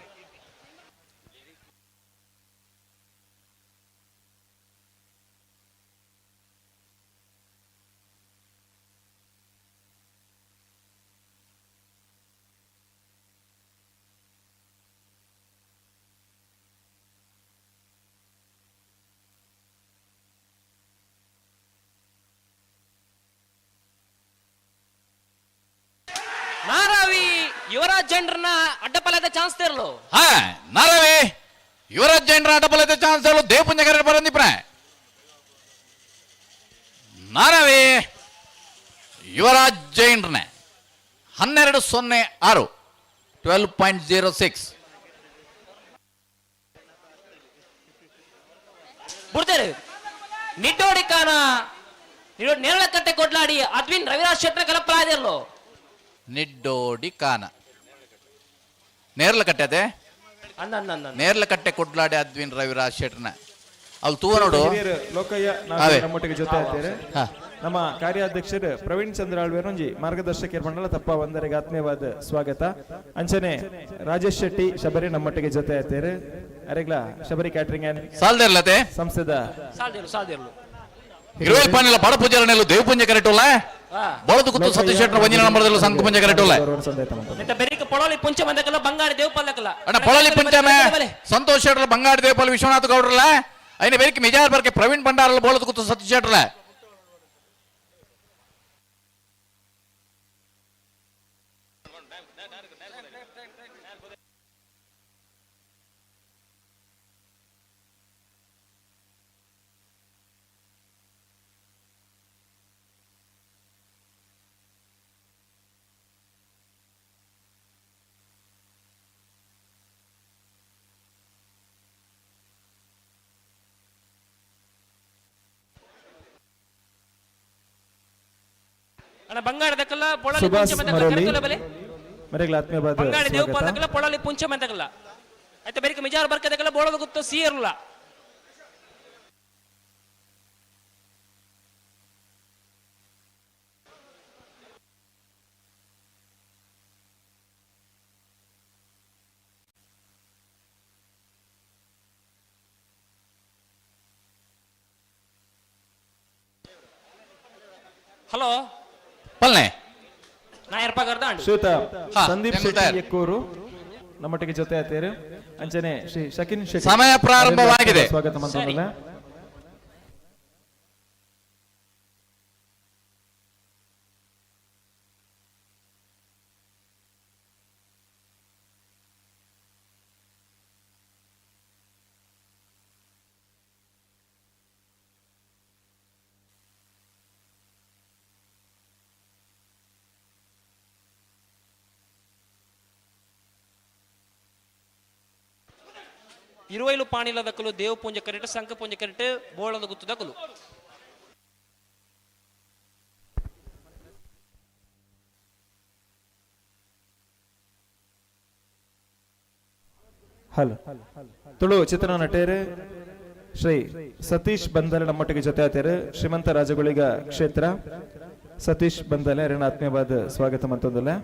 Speaker 13: ನಾರಾವಿ ಯುವರಾಜ್ ಜೈನ್ರನ್ನ ಅಡ್ಡಪಲದ ಚಾನ್ಸ್ ತೇರ್ಲು.
Speaker 16: ಹಾ ನಾರಾವಿ ಯುವರಾಜ್ ಜೈನ್ರ ಅಡ್ಡಪಲ್ಲದ ಚಾನ್ಸ್ ತೇರ್ಲು ದೇವಪುಂಜ ಕರೆಕ್ಟ್ ಬರಂದಿಪ್ರ. ನಾರಾವಿ ಯುವರಾಜ್ ಜೈನ್ರನ್ನ 12.06, 12.06.
Speaker 13: ಬಿಡ್ತೇನೆ ನಿಡ್ಡೋಡಿ ಕಾನ ನೇರಳಕಟ್ಟೆ ಕೊಡ್ಲಾಡಿ ಅದ್ವಿನ್ ರವಿರಾಜ್ ಶೆಟ್ರ ಕಲಪಲಾದಿರ್ಲು.
Speaker 16: ನಿಡ್ಡೋಡಿ ಕಾನ ನೇರ್ಲಕಟ್ಟೆ ಅದೇ
Speaker 13: ಅಂದ ಅಂದ ಅಂದ
Speaker 16: ನೇರ್ಲಕಟ್ಟೆ ಕೊಡ್ಲಾಡಿ ಅದ್ವಿನ್ ರವಿರಾಜ್ ಶೆಟ್ರನ ಅಲ್ಲಿ ತೂವ ನೋಡು.
Speaker 15: ಹಿರಿಯರು ಲೋಕಯ್ಯ
Speaker 16: ಅವೇ.
Speaker 15: ನಮ್ಮೊಟ್ಟಿಗೆ ಜೊತೆ ಆಗ್ತಾರೆ. ನಮ್ಮ ಕಾರ್ಯಾಧ್ಯಕ್ಷರು ಪ್ರವೀಣ್ ಚಂದ್ರ ಆಳ್ವೇರೊಂಜಿ ಮಾರ್ಗದರ್ಶಕರ ಮಂಡಲ ತಪ್ಪ ಒಂದರಿಗೆ ಆತ್ಮೀಯವಾದ ಸ್ವಾಗತ. ಅಂಚನೆ ರಾಜೇಶ್ ಶೆಟ್ಟಿ ಶಬರಿ ನಮ್ಮೊಟ್ಟಿಗೆ ಜೊತೆ ಆಗ್ತಾರೆ. ಅರೆಗ್ಲ ಶಬರಿ ಕ್ಯಾಟರಿಂಗ್ ಅಂಡ್
Speaker 16: ಸಾಲ್ದಿರ್ಲತೆ
Speaker 15: ಸಂಸ್ಥೆದ
Speaker 13: ಸಾಲ್ದಿರ್ಲು ಸಾಲ್ದಿರ್ಲು.
Speaker 16: ಇರುವಲ್ ಪಾನಿಲ ಬಡ ಪೂಜಾರನೆಲ್ಲ ದೇವಪುಂಜ ಕರೆಟುಲ್ಲ ಬಳದು ಕುತ್ತು ಸತೀಶ್ ಶೆಟ್ಟರ್ ಒಂದಿನ ನಂಬರ್ದಲ್ಲೂ ಸಂಕು ಪುಂಜ ಕರೆಟುಲ್ಲ.
Speaker 13: ನೆತ್ತ ಬೆರಿಕ ಪೊಳಲಿ ಪುಂಚ ಬಂದಕಲ್ಲ ಬಂಗಾಡಿ ದೇವಪಾಲಕಲ್ಲ.
Speaker 16: ಅಣ್ಣ ಪೊಳಲಿ ಪುಂಚಮೆ ಸಂತೋಷ್ ಶೆಟ್ಟರ್ ಬಂಗಾಡಿ ದೇವಪಾಲ್ ವಿಶ್ವನಾಥ್ ಗೌಡ್ರಲ್ಲ ಐನ ಬೆರಿಕೆ ಮಿಜಾರ್ ಬರ್ಕೆ ಪ್ರವೀಣ್ ಭಂಡಾರಲ್ಲ ಬೋಳದು ಕುತ್ತು ಸತೀಶ್ ಶೆಟ್ಟರ್ಲ.
Speaker 13: ಅಣ್ಣ ಬಂಗಾರದಕ್ಕಲ್ಲ ಪೊಳಲಿ
Speaker 15: ಸುಭಾಷ್
Speaker 13: ಪುಂಚ ಬಂದಕಲ್ಲ
Speaker 15: ಮರೋಲಿ
Speaker 13: ಕರೆತುಲ್ಲ ಬಲೆ.
Speaker 15: ಮರೆಗ್ಲ ಆತ್ಮೀಯವಾದ
Speaker 13: ಬಂಗಾಡಿ
Speaker 15: ಸ್ವಾಗತ.
Speaker 13: ದೇವಪಾಲಕಲ್ಲ ಪೊಳಲಿ ಪುಂಚ ಬಂದಕಲ್ಲ ಆಯ್ತಾ ಬೆರಿಕೆ ಮಿಜಾರ್ ಬರ್ಕದಕ್ಕಲ್ಲ ಬೋಳದ ಗುತ್ತ ಸೀರ್ಲ. ಹಲೋ
Speaker 16: ಪಲ್ನೆ
Speaker 13: ನಾಯರ್ ಪಗರ್ದ
Speaker 15: ಶ್ರೀಯುತ ಸಂದೀಪ್
Speaker 16: ಹೆಂಗ್
Speaker 15: ಶೆಟ್ಟಿ
Speaker 16: ತಯಾರ್?
Speaker 15: ಎಕ್ಕೂರು ನಮ್ಮೊಟ್ಟಿಗೆ ಜೊತೆ ಆತೇರು. ಅಂಚನೆ ಶ್ರೀ ಶಕಿನ್ ಶೆಟ್ಟಿ
Speaker 16: ಸಮಯ ಪ್ರಾರಂಭವಾಗಿದೆ.
Speaker 15: ಸ್ವಾಗತ ಮಂತ್ರವಲ್ಲ.
Speaker 13: ಇರುವೈಲು ಪಾಣಿಲದಕಲು ದೇವ ಪೂಂಜ ಕರೆಟ್ ಸಂಕ ಪೂಂಜ ಕರೆಟ್ ಬೋಳದ ಗುತ್ತದಕಲು.
Speaker 15: ಹಲೋ ತುಳು ಚಿತ್ರ ನಟೇರು ಶ್ರೀ ಸತೀಶ್ ಬಂದಲೆ ನಮ್ಮೊಟ್ಟಿಗೆ ಜೊತೆ ಆತೇರು. ಶ್ರೀಮಂತ ರಾಜಗುಳಿಗ ಕ್ಷೇತ್ರ ಸತೀಶ್ ಬಂದಲೆ ಅರಿಣ ಆತ್ಮೀಯವಾದ ಸ್ವಾಗತ ಮತ್ತೊಂದಲ್ಲ.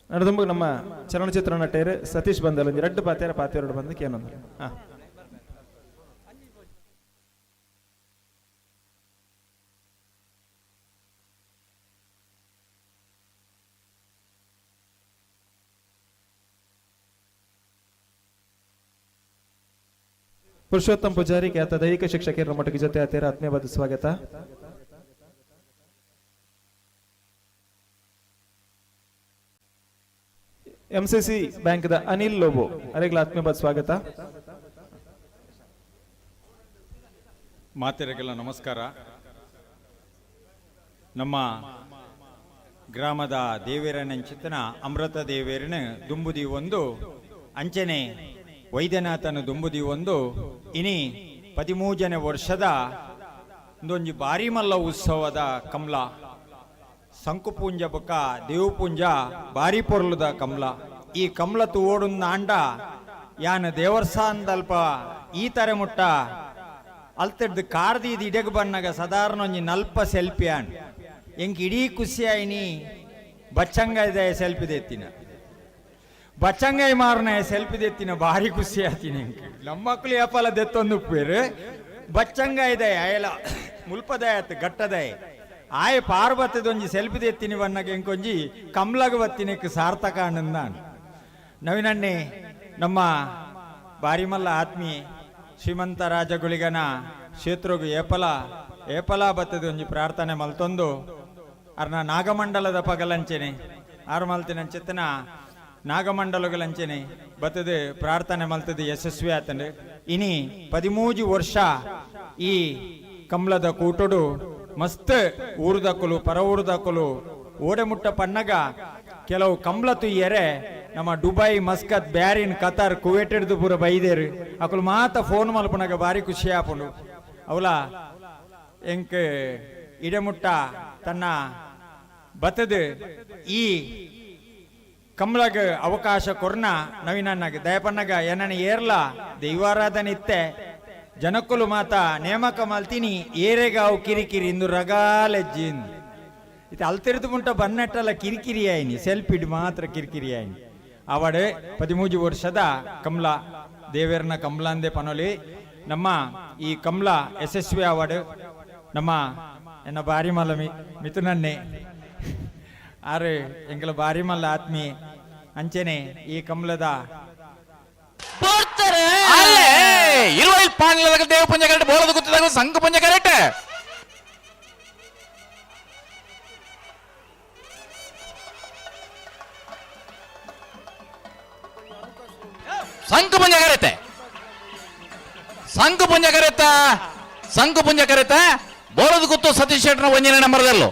Speaker 15: ನಡದುಂಬು ನಮ್ಮ ಚಲನಚಿತ್ರ ನಟೇರು ಸತೀಶ್ ಬಂದಲ್ಲ ಒಂಜಿ ರಡ್ಡ್ ಪಾತೆರ ಪಾತೆರಡು ಬಂದು ಕೇನೊಂದು ಹಾ. ಪುರುಷೋತ್ತಮ್ ಪೂಜಾರಿ ಖ್ಯಾತ ದೈಹಿಕ ಶಿಕ್ಷಕರ ಮಟ್ಟಿಗೆ ಜೊತೆ ಆತೇರ ಆತ್ಮೀಯವಾದ ಸ್ವಾಗತ. ಎಂಸಿಸಿ ಬ್ಯಾಂಕ್ದ ಅನಿಲ್ ಲೋಬೋ ಅರೆಗ್ಲ ಆತ್ಮೀಯವಾದ ಸ್ವಾಗತ.
Speaker 12: ಮಾತೆರೆಗೆಲ್ಲ ನಮಸ್ಕಾರ. ನಮ್ಮ ಗ್ರಾಮದ ದೇವೇರನಂಚಿತನ ಅಮೃತ ದೇವೇರನ ದುಂಬುದಿ ಒಂದು ಅಂಚನೆ ವೈದ್ಯನಾಥನ ದುಂಬುದಿ ಒಂದು ಇನಿ 13ನೇ ವರ್ಷದ ಒಂದೊಂಜಿ ಬಾರಿ ಮಲ್ಲ ಉತ್ಸವದ ಕಮಲ ಸಂಕುಪೂಂಜ ಬೊಕ್ಕ ದೇವಪೂಂಜ ಬಾರಿ ಪೊರ್ಲುದ ಕಮಲ. ಈ ಕಮಲ ತೂವೊಡುಂದ ಆಂಡ ಯಾನ್ ದೇವಸ್ಥಾನದಲ್ಪ ಈ ತರ ಮುಟ್ಟ ಅಲ್ತಡ್ದು ಕಾರ್ದೀದ್ ಇಡೆಗ್ ಬನ್ನಗ ಸಾಧಾರಣ ಒಂಜಿ ನಲ್ಪ ಸೆಲ್ಫಿ ಆಂಡ್ ಎಂಕ್ ಇಡೀ ಖುಷಿ ಆಯ್ನಿ ಬಚ್ಚಂಗ ಇದೆ ಸೆಲ್ಫಿ ದೆತ್ತಿನ ಬಚ್ಚಂಗಾಯಿ ಮಾರನ ಸೆಲ್ಫಿ ದೆತ್ತಿನ ಭಾರಿ ಖುಷಿ ಆತೀನಿ ಎಂಕ್. ನಮ್ಮ ಮಕ್ಕಳು ಏಪಲ ದೆತ್ತೊಂದು ಉಪ್ಪೇರು ಬಚ್ಚಂಗಾಯಿ ಇದೆ ಅಯಲ ಮುಲ್ಪದಾಯ ಆತು ಗಟ್ಟದಾಯ ಆಯ್ ಪಾರ್ವತದೊಂಜಿ ಸೆಲ್ಫಿ ದೆತ್ತಿನಿ ಬನ್ನಗ ಎಂಕೊಂಜಿ ಕಮ್ಲಗ ಬತ್ತಿನಕ್ಕೆ ಸಾರ್ಥಕ ನಾನು. ನವೀನಣ್ಣೆ ನಮ್ಮ ಬಾರಿಮಲ್ಲ ಆತ್ಮೀಯ ಶ್ರೀಮಂತ ರಾಜಗುಳಿಗನ ಕ್ಷೇತ್ರಗು ಏಪಲ ಏಪಲ ಬತ್ತದ ಒಂಜಿ ಪ್ರಾರ್ಥನೆ ಮಲ್ತೊಂದು ಅರ್ನ ನಾಗಮಂಡಲದ ಪಗಲಂಚೆನೆ ಆರು ಮಲ್ತಿನಂಚೆತ್ತನ ನಾಗಮಂಡಲಗಳಂಚೆನೆ ಬತ್ತದ ಪ್ರಾರ್ಥನೆ ಮಲ್ತದ ಯಶಸ್ವಿ ಆತಂಡು. ಇನಿ 13 ವರ್ಷ ಈ ಕಮಲದ ಕೂಟಡು ಮಸ್ತ್ ಊರುದಕ್ಕಲು ಪರ ಊರುದಕ್ಕಲು ಓಡೆಮುಟ್ಟ ಪನ್ನಗ ಕೆಲವು ಕಮಲ ತುಯ್ಯರೆ ನಮ್ಮ Dubai Muscat Bahrain Qatar Kuwait ಹಿಡ್ದು ಪೂರ ಬೈದೇರು ಅಕುಲು ಮಾತ ಫೋನ್ ಮಲ್ಪನಾಗ ಭಾರಿ ಖುಷಿ ಆಪುಂಡು. ಅವಲ ಎಂಕ್ ಇಡೆಮುಟ್ಟ ತನ್ನ ಬತ್ತದ ಈ ಕಮಲಗ ಅವಕಾಶ ಕೊರ್ನ ನವೀನನ್ನಾಗ ದಯಪನ್ನಗ ಏನನ್ನ ಏರ್ಲ ದೈವಾರಾಧನೆ ಇತ್ತೆ ಜನಕ್ಕಲು ಮಾತ ನೇಮಕ ಮಲ್ತೀನಿ ಏರೆಗಾವು ಕಿರಿಕಿರಿ ಇಂದು ರಗಾಲೆಜ್ಜಿನ್ ಇದು ಅಲ್ತಿರ್ದು ಮುಂಟ ಬನ್ನಟ್ಟಲ್ಲ ಕಿರಿಕಿರಿ ಆಯ್ನಿ ಸೆಲ್ಫಿಡ್ ಮಾತ್ರ ಕಿರಿಕಿರಿ ಆಯ್ನಿ. ಆವಡೆ 13 ವರ್ಷದ ಕಮಲ ದೇವೇರ್ನ ಕಮಲಾಂದೆ ಪನೊಲಿ ನಮ್ಮ ಈ ಕಮಲ ಯಶಸ್ವಿ ಅವಾರ್ಡ್ ನಮ್ಮ ಎನ್ನ ಬಾರಿ ಮಲ್ಲ ಮಿಥುನನ್ನೇ ಆರು ಎಂಗಲ ಬಾರಿ ಮಲ್ಲ ಆತ್ಮೀಯ ಅಂಚೆನೆ ಈ ಕಮಲದ
Speaker 16: ಅಲ್ಲೇ ಇರುವೈಲ್ ಪಾಣಿಲದಾಗ ದೇವ ಪುಂಜ ಕರೆಕ್ಟ್ ಬೋಳದ ಗುತ್ತದಾಗ ಸಂಘ ಪುಂಜ ಕರೆಕ್ಟ್. ಸಂಕು ಪುಂಜ ಕರೆತೆ ಸಂಕು ಪುಂಜ ಕರೆತ ಸಂಕು ಪುಂಜ ಕರೆತ ಬೋಳದ ಗುತ್ತು ಸತೀಶ್ ಶೆಟ್ಟರ್ ಒಂದನೇ ನಂಬರ್ದಲ್ಲೂ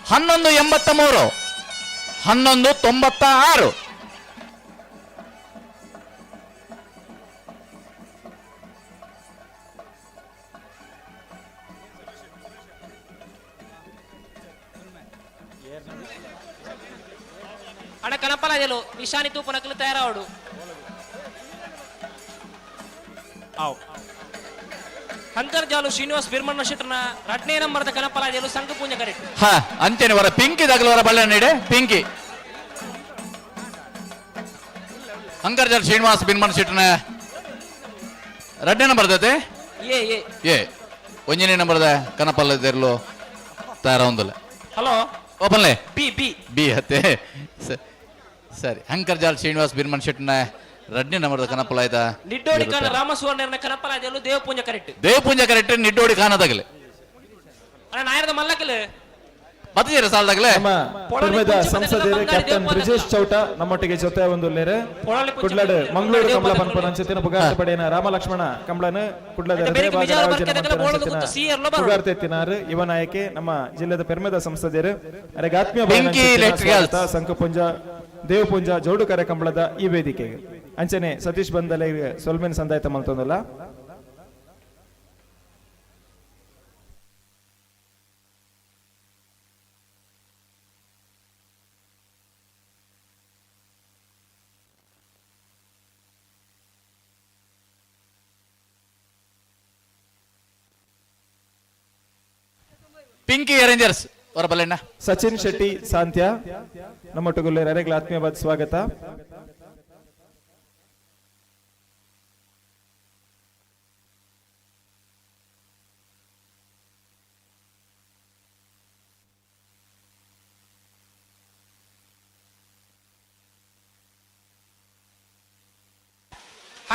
Speaker 16: 11.83 11.96.
Speaker 13: ಅಣ್ಣ ಕನಪಲ ನಿಶಾನಿ ತೂಪನಕಲು ತಯಾರಾವಡು. ಅಂತರ್ಜಾಲು ಶ್ರೀನಿವಾಸ್ ಬಿರ್ಮಣ್ಣ ಶೆಟ್ಟರ್ನ ರಡ್ನೇ ನಂಬರ್ದ ಕನಪಲಾದೆಲು ಸಂಘ ಪೂಂಜ ಕರೆಕ್ಟ್.
Speaker 16: ಹಾ ಅಂಚೆನೆ ವರ ಪಿಂಕಿ ದಗಲವರ ಬಳ್ಳ ನೀಡೆ ಪಿಂಕಿ ಅಂಕರ್ಜಾಲ್ ಶ್ರೀನಿವಾಸ್ ಬಿರ್ಮಣ್ಣ ಶೆಟ್ಟರ್ನ ರಡ್ನೇ ನಂಬರ್ ದತೆ
Speaker 13: ಎ ಎ
Speaker 16: ಎ ಒಂಜನೇ ನಂಬರ್ದ ಕನಪಲ್ಲದೆರ್ಲು ತಯಾರ ಒಂದಲ್ಲ.
Speaker 13: ಹಲೋ
Speaker 16: ಓಪನ್ಲೆ
Speaker 13: ಬಿ ಬಿ
Speaker 16: ಬಿ ಹತ್ತೆ ಸರಿ ಅಂಕರ್ಜಾಲ್ ಶ್ರೀನಿವಾಸ್ ಬಿರ್ಮನ್ ಶೆಟ್ಟರ್ನ ರಡ್ನೇ ನಂಬರ್ದ ಕನಪಲ ಆಯ್ತಾ
Speaker 13: ನಿಡ್ಡೋಡಿ ಕಾನ ರಾಮಸುವರ್ಣ ಕನಪಲಾದೆಲು ದೇವಪೂಂಜ ಕರೆಕ್ಟ್.
Speaker 16: ದೇವಪೂಂಜ ಕರೆಕ್ಟ್ ನಿಡ್ಡೋಡಿ ಕಾನದಾಗಲೆ
Speaker 13: ಅಣ್ಣ ನಾಯರದ ಮಲ್ಲಕಲು
Speaker 16: ಬತ್ತಿದ್ದೀರ ಸಾಲದಾಗಲೇ
Speaker 15: ನಮ್ಮ ಪೆರ್ಮೆದ ಸಂಸದರು ಕ್ಯಾಪ್ಟನ್ ಬ್ರಿಜೇಶ್ ಚೌಟ ನಮ್ಮೊಟ್ಟಿಗೆ ಜೊತೆ ಒಂದು ಲೇರೆ ಕುಡ್ಲಡ್ ಮಂಗಳೂರು ಕಮಲ ಪನ್ಪನ ಪುಗಾರ್ತೆ ಪಡೆಯನ ರಾಮ ಲಕ್ಷ್ಮಣ ಕಮಲನ್ ಕುಡ್ಲದ ಹೃದಯ ಭಾಗದ ಆಯೋಜನೆ ಮಂತನ ಪುಗಾರ್ತೆ ಎತ್ತಿನಾರು ಯುವ ನಾಯಕೆ ನಮ್ಮ ಜಿಲ್ಲೆದ ಪೆರ್ಮೆದ ಸಂಸದರು ಅರೆಗೆ ಆತ್ಮೀಯ
Speaker 16: ಬೆಂಕಿ ಎಲೆಕ್ಟ್ರಿಕಲ್ಸ್.
Speaker 15: ಸಂಕಪುಂಜ ದೇವಪುಂಜ ಜೋಡುಕರೆ ಕಂಬಳದ ಈ ವೇದಿಕೆಗೆ ಅಂಚನೆ ಸತೀಶ್ ಬಂದಲೆ ಸೊಲ್ಮೆನ್ ಸಂದಾಯತ ಮಲ್ತೊಂದಲ್ಲ.
Speaker 16: ಪಿಂಕಿ ಅರೇಂಜರ್ಸ್ ಹೊರಬಲ್ಲಣ್ಣ.
Speaker 15: ಸಚಿನ್ ಶೆಟ್ಟಿ ಸಾಂತ್ಯ ನಮ್ಮೊಟ್ಟುಗುಲ್ಲೇರ್, ಅರೆಗ್ಲ ಆತ್ಮೀಯವಾದ ಸ್ವಾಗತ.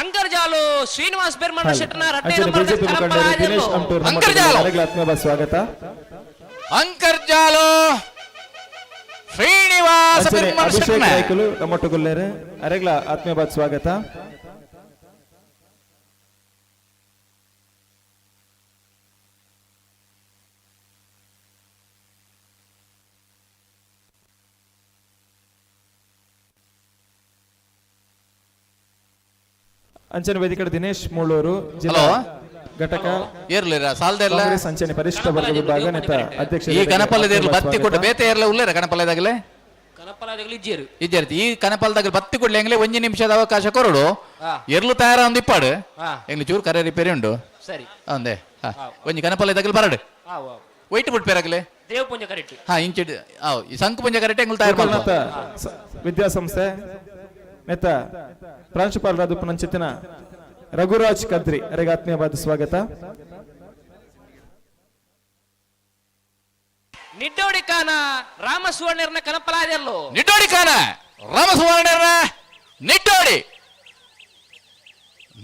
Speaker 13: ಅಂಕರ್ಜಾಲು ಶ್ರೀನಿವಾಸ್ ಬೆರ್ಮಣ್ಣ ಶೆಟ್ಟನ ರಡ್ಡನೇ
Speaker 15: ಅಂಚನೆ
Speaker 13: ನಂಬರ್
Speaker 15: ಬಿಜೆಪಿ ಮುಖಂಡರು ದಿನೇಶ್ ಅಮ್ಟೂರ್
Speaker 16: ಅಂಕರ್ಜಾಲು.
Speaker 15: ಅರೆಗ್ಲ ಆತ್ಮೀಯವಾದ ಸ್ವಾಗತ.
Speaker 16: ಅಂಕರ್ಜಾಲು ಶ್ರೀನಿವಾಸ
Speaker 15: ಅಂಚನೆ
Speaker 16: ಬೆರ್ಮಣ್ಣ
Speaker 15: ಅಭಿಷೇಕ್
Speaker 16: ಶೆಟ್ಟನ.
Speaker 15: ರೈಕುಲು ನಮ್ಮೊಟ್ಟುಗುಲ್ಲೇರ್, ಅರೆಗ್ಲ ಆತ್ಮೀಯವಾದ ಸ್ವಾಗತ. ಅಂಚನೆ ವೇದಿಕೆ ದಿನೇಶ್ ಮೂಳೂರು, ಜಿಲ್ಲಾ
Speaker 16: ಹಲೋ.
Speaker 15: ಘಟಕ
Speaker 16: ಏರ್ಲಿರ ಸಾಲ್ದೆಲ್ಲ
Speaker 15: ಕಾಂಗ್ರೆಸ್ ಅಂಚನೆ ಪರಿಶಿಷ್ಟ ವರ್ಗ ವಿಭಾಗ ನೇತ ಅಧ್ಯಕ್ಷ
Speaker 16: ಈ ಕನಪಲ್ಲದ ಏರ್ಲು ಬತ್ತಿ ಕೊಟ್ಟು ಬೇತೆ ಏರ್ಲ ಉಲ್ಲೇರ ಕನಪಲ್ಲದಾಗಲೇ
Speaker 13: ಕನಪಲಾದಿಗಳು ಇಜ್ಜೇರು.
Speaker 16: ಇಜ್ಜರ್ತಿ. ಈ ಕನಪಲ್ದಾಗ ಬತ್ತಿ ಕೊಡ್ಲಿ ಎಂಗ್ಲೆ ಒಂಜಿ ನಿಮಿಷದ ಅವಕಾಶ ಕೊರಡು. ಎರ್ಲು ತಯಾರ ಒಂದು ಇಪ್ಪಾಡು. ಎಂಗ್ಲೆ ಚೂರು ಕರೆ ರಿಪೇರಿ ಉಂಡು.
Speaker 13: ಸರಿ.
Speaker 16: ಅಂದೆ ಒಂಜಿ ಕನಪಲ್ಲದಾಗಲಿ ಬರಡು.
Speaker 13: ಆವು ಆವು.
Speaker 16: ವೈಟ್ ಬಿಟ್ ಪೇರಾಗಲೆ.
Speaker 13: ದೇವ ಪೂಂಜ ಕರೆಕ್ಟ್.
Speaker 16: ಹಾ ಇಂಚಿಡ್ ಈ ಸಂಕು ಪುಂಜ ಕರೆಕ್ಟ್ ಎಂಗ್ಲು ತಯಾರು
Speaker 15: ಗೋಕರ್ಣನಾಥ
Speaker 16: ಮಾಡ್ಬೋದು.
Speaker 15: ವಿದ್ಯಾಸಂಸ್ಥೆ ನೆತ್ತ ಪ್ರಾಂಶುಪಾಲರಾದ ಪುನಂಚಿತ್ತಿನ ರಘುರಾಜ್ ಕದ್ರಿ ಅವರಿಗೆ ಆತ್ಮೀಯವಾದ ಸ್ವಾಗತ.
Speaker 13: ನಿಡ್ಡೋಡಿ ಕಾನ ರಾಮ ಸುವರ್ಣರ್ನ ಕನಪಲಾದಿರ್ಲು.
Speaker 16: ನಿಡ್ಡೋಡಿ ಕಾನ ರಾಮ ಸುವರ್ಣರ್ನ ನಿಡ್ಡೋಡಿ,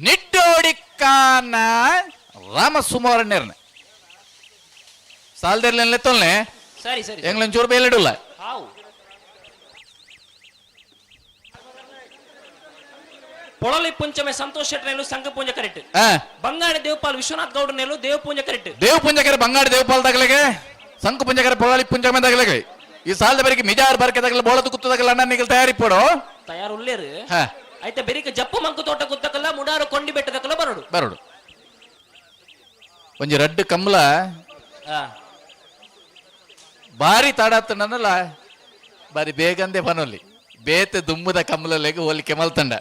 Speaker 16: ನಿಡ್ಡೋಡಿ ಕಾನ ರಾಮ ಸುವರ್ಣರ್ನ ಸಾಲ್ದಿರ್ಲಿಲ್ಲ ತೊಲ್ನೆ.
Speaker 13: ಸರಿ ಸರಿ.
Speaker 16: ಎಂಗ್ಲೊಂಚೂರು ಬೇಲಿಡುಲ್ಲ.
Speaker 13: ಹಾವು ಪೊಳಲಿ ಪುಂಚಮೆ ಸಂತೋಷ್ ಶೆಟ್ಟರ್ನೆಲು ಸಂಘ ಪೂಂಜ ಕರೆಕ್ಟ್. ಬಂಗಾಡಿ ದೇವಪಾಲ್ ವಿಶ್ವನಾಥ್ ಗೌಡನೆಲು ದೇವ ಪೂಂಜ ಕರೆಕ್ಟ್.
Speaker 16: ದೇವ ಪುಂಜಕರೆ ಬಂಗಾಡಿ ದೇವಪಾಲ್ ತಗಲೆಗೆ, ಸಂಕು ಪುಂಜಕರೆ ಪೊಳಲಿ ಪುಂಚಮೆ ತಗಲೆಗೆ. ಈ ಸಾಲದ ಬರಿಗೆ ಮಿಜಾರ್ ಬರ್ಕೆ ತಗಲ ಬೋಳದು ಕುತ್ತು ತಗಲ ಅಣ್ಣ ನಿಗಲ್ ತಯಾರಿ ಪೋಡು.
Speaker 13: ತಯಾರು ಉಲ್ಲೇರು. ಐತೆ ಬೆರಿಕ ಜಪ್ಪು ಮಂಕು ತೋಟ ಕುತ್ತಕಲ್ಲ ಮುಡಾರು ಕೊಂಡಿ ಬೆಟ್ಟದಕಲ್ಲ ಬರೋಡು.
Speaker 16: ಬರೋಡು. ಒಂಜಿ ರಡ್ಡು ಕಮ್ಲ ಬಾರಿ ತಾಡಾತನಲ್ಲ ಬಾರಿ ಬೇಗಂದೆ ಪನೊಲ್ಲಿ ಬೇತೆ ದುಮ್ಮದ ಕಮ್ಲಲೆಗ್ ಹೋಲಿಕೆ ಮಲ್ತಂಡ.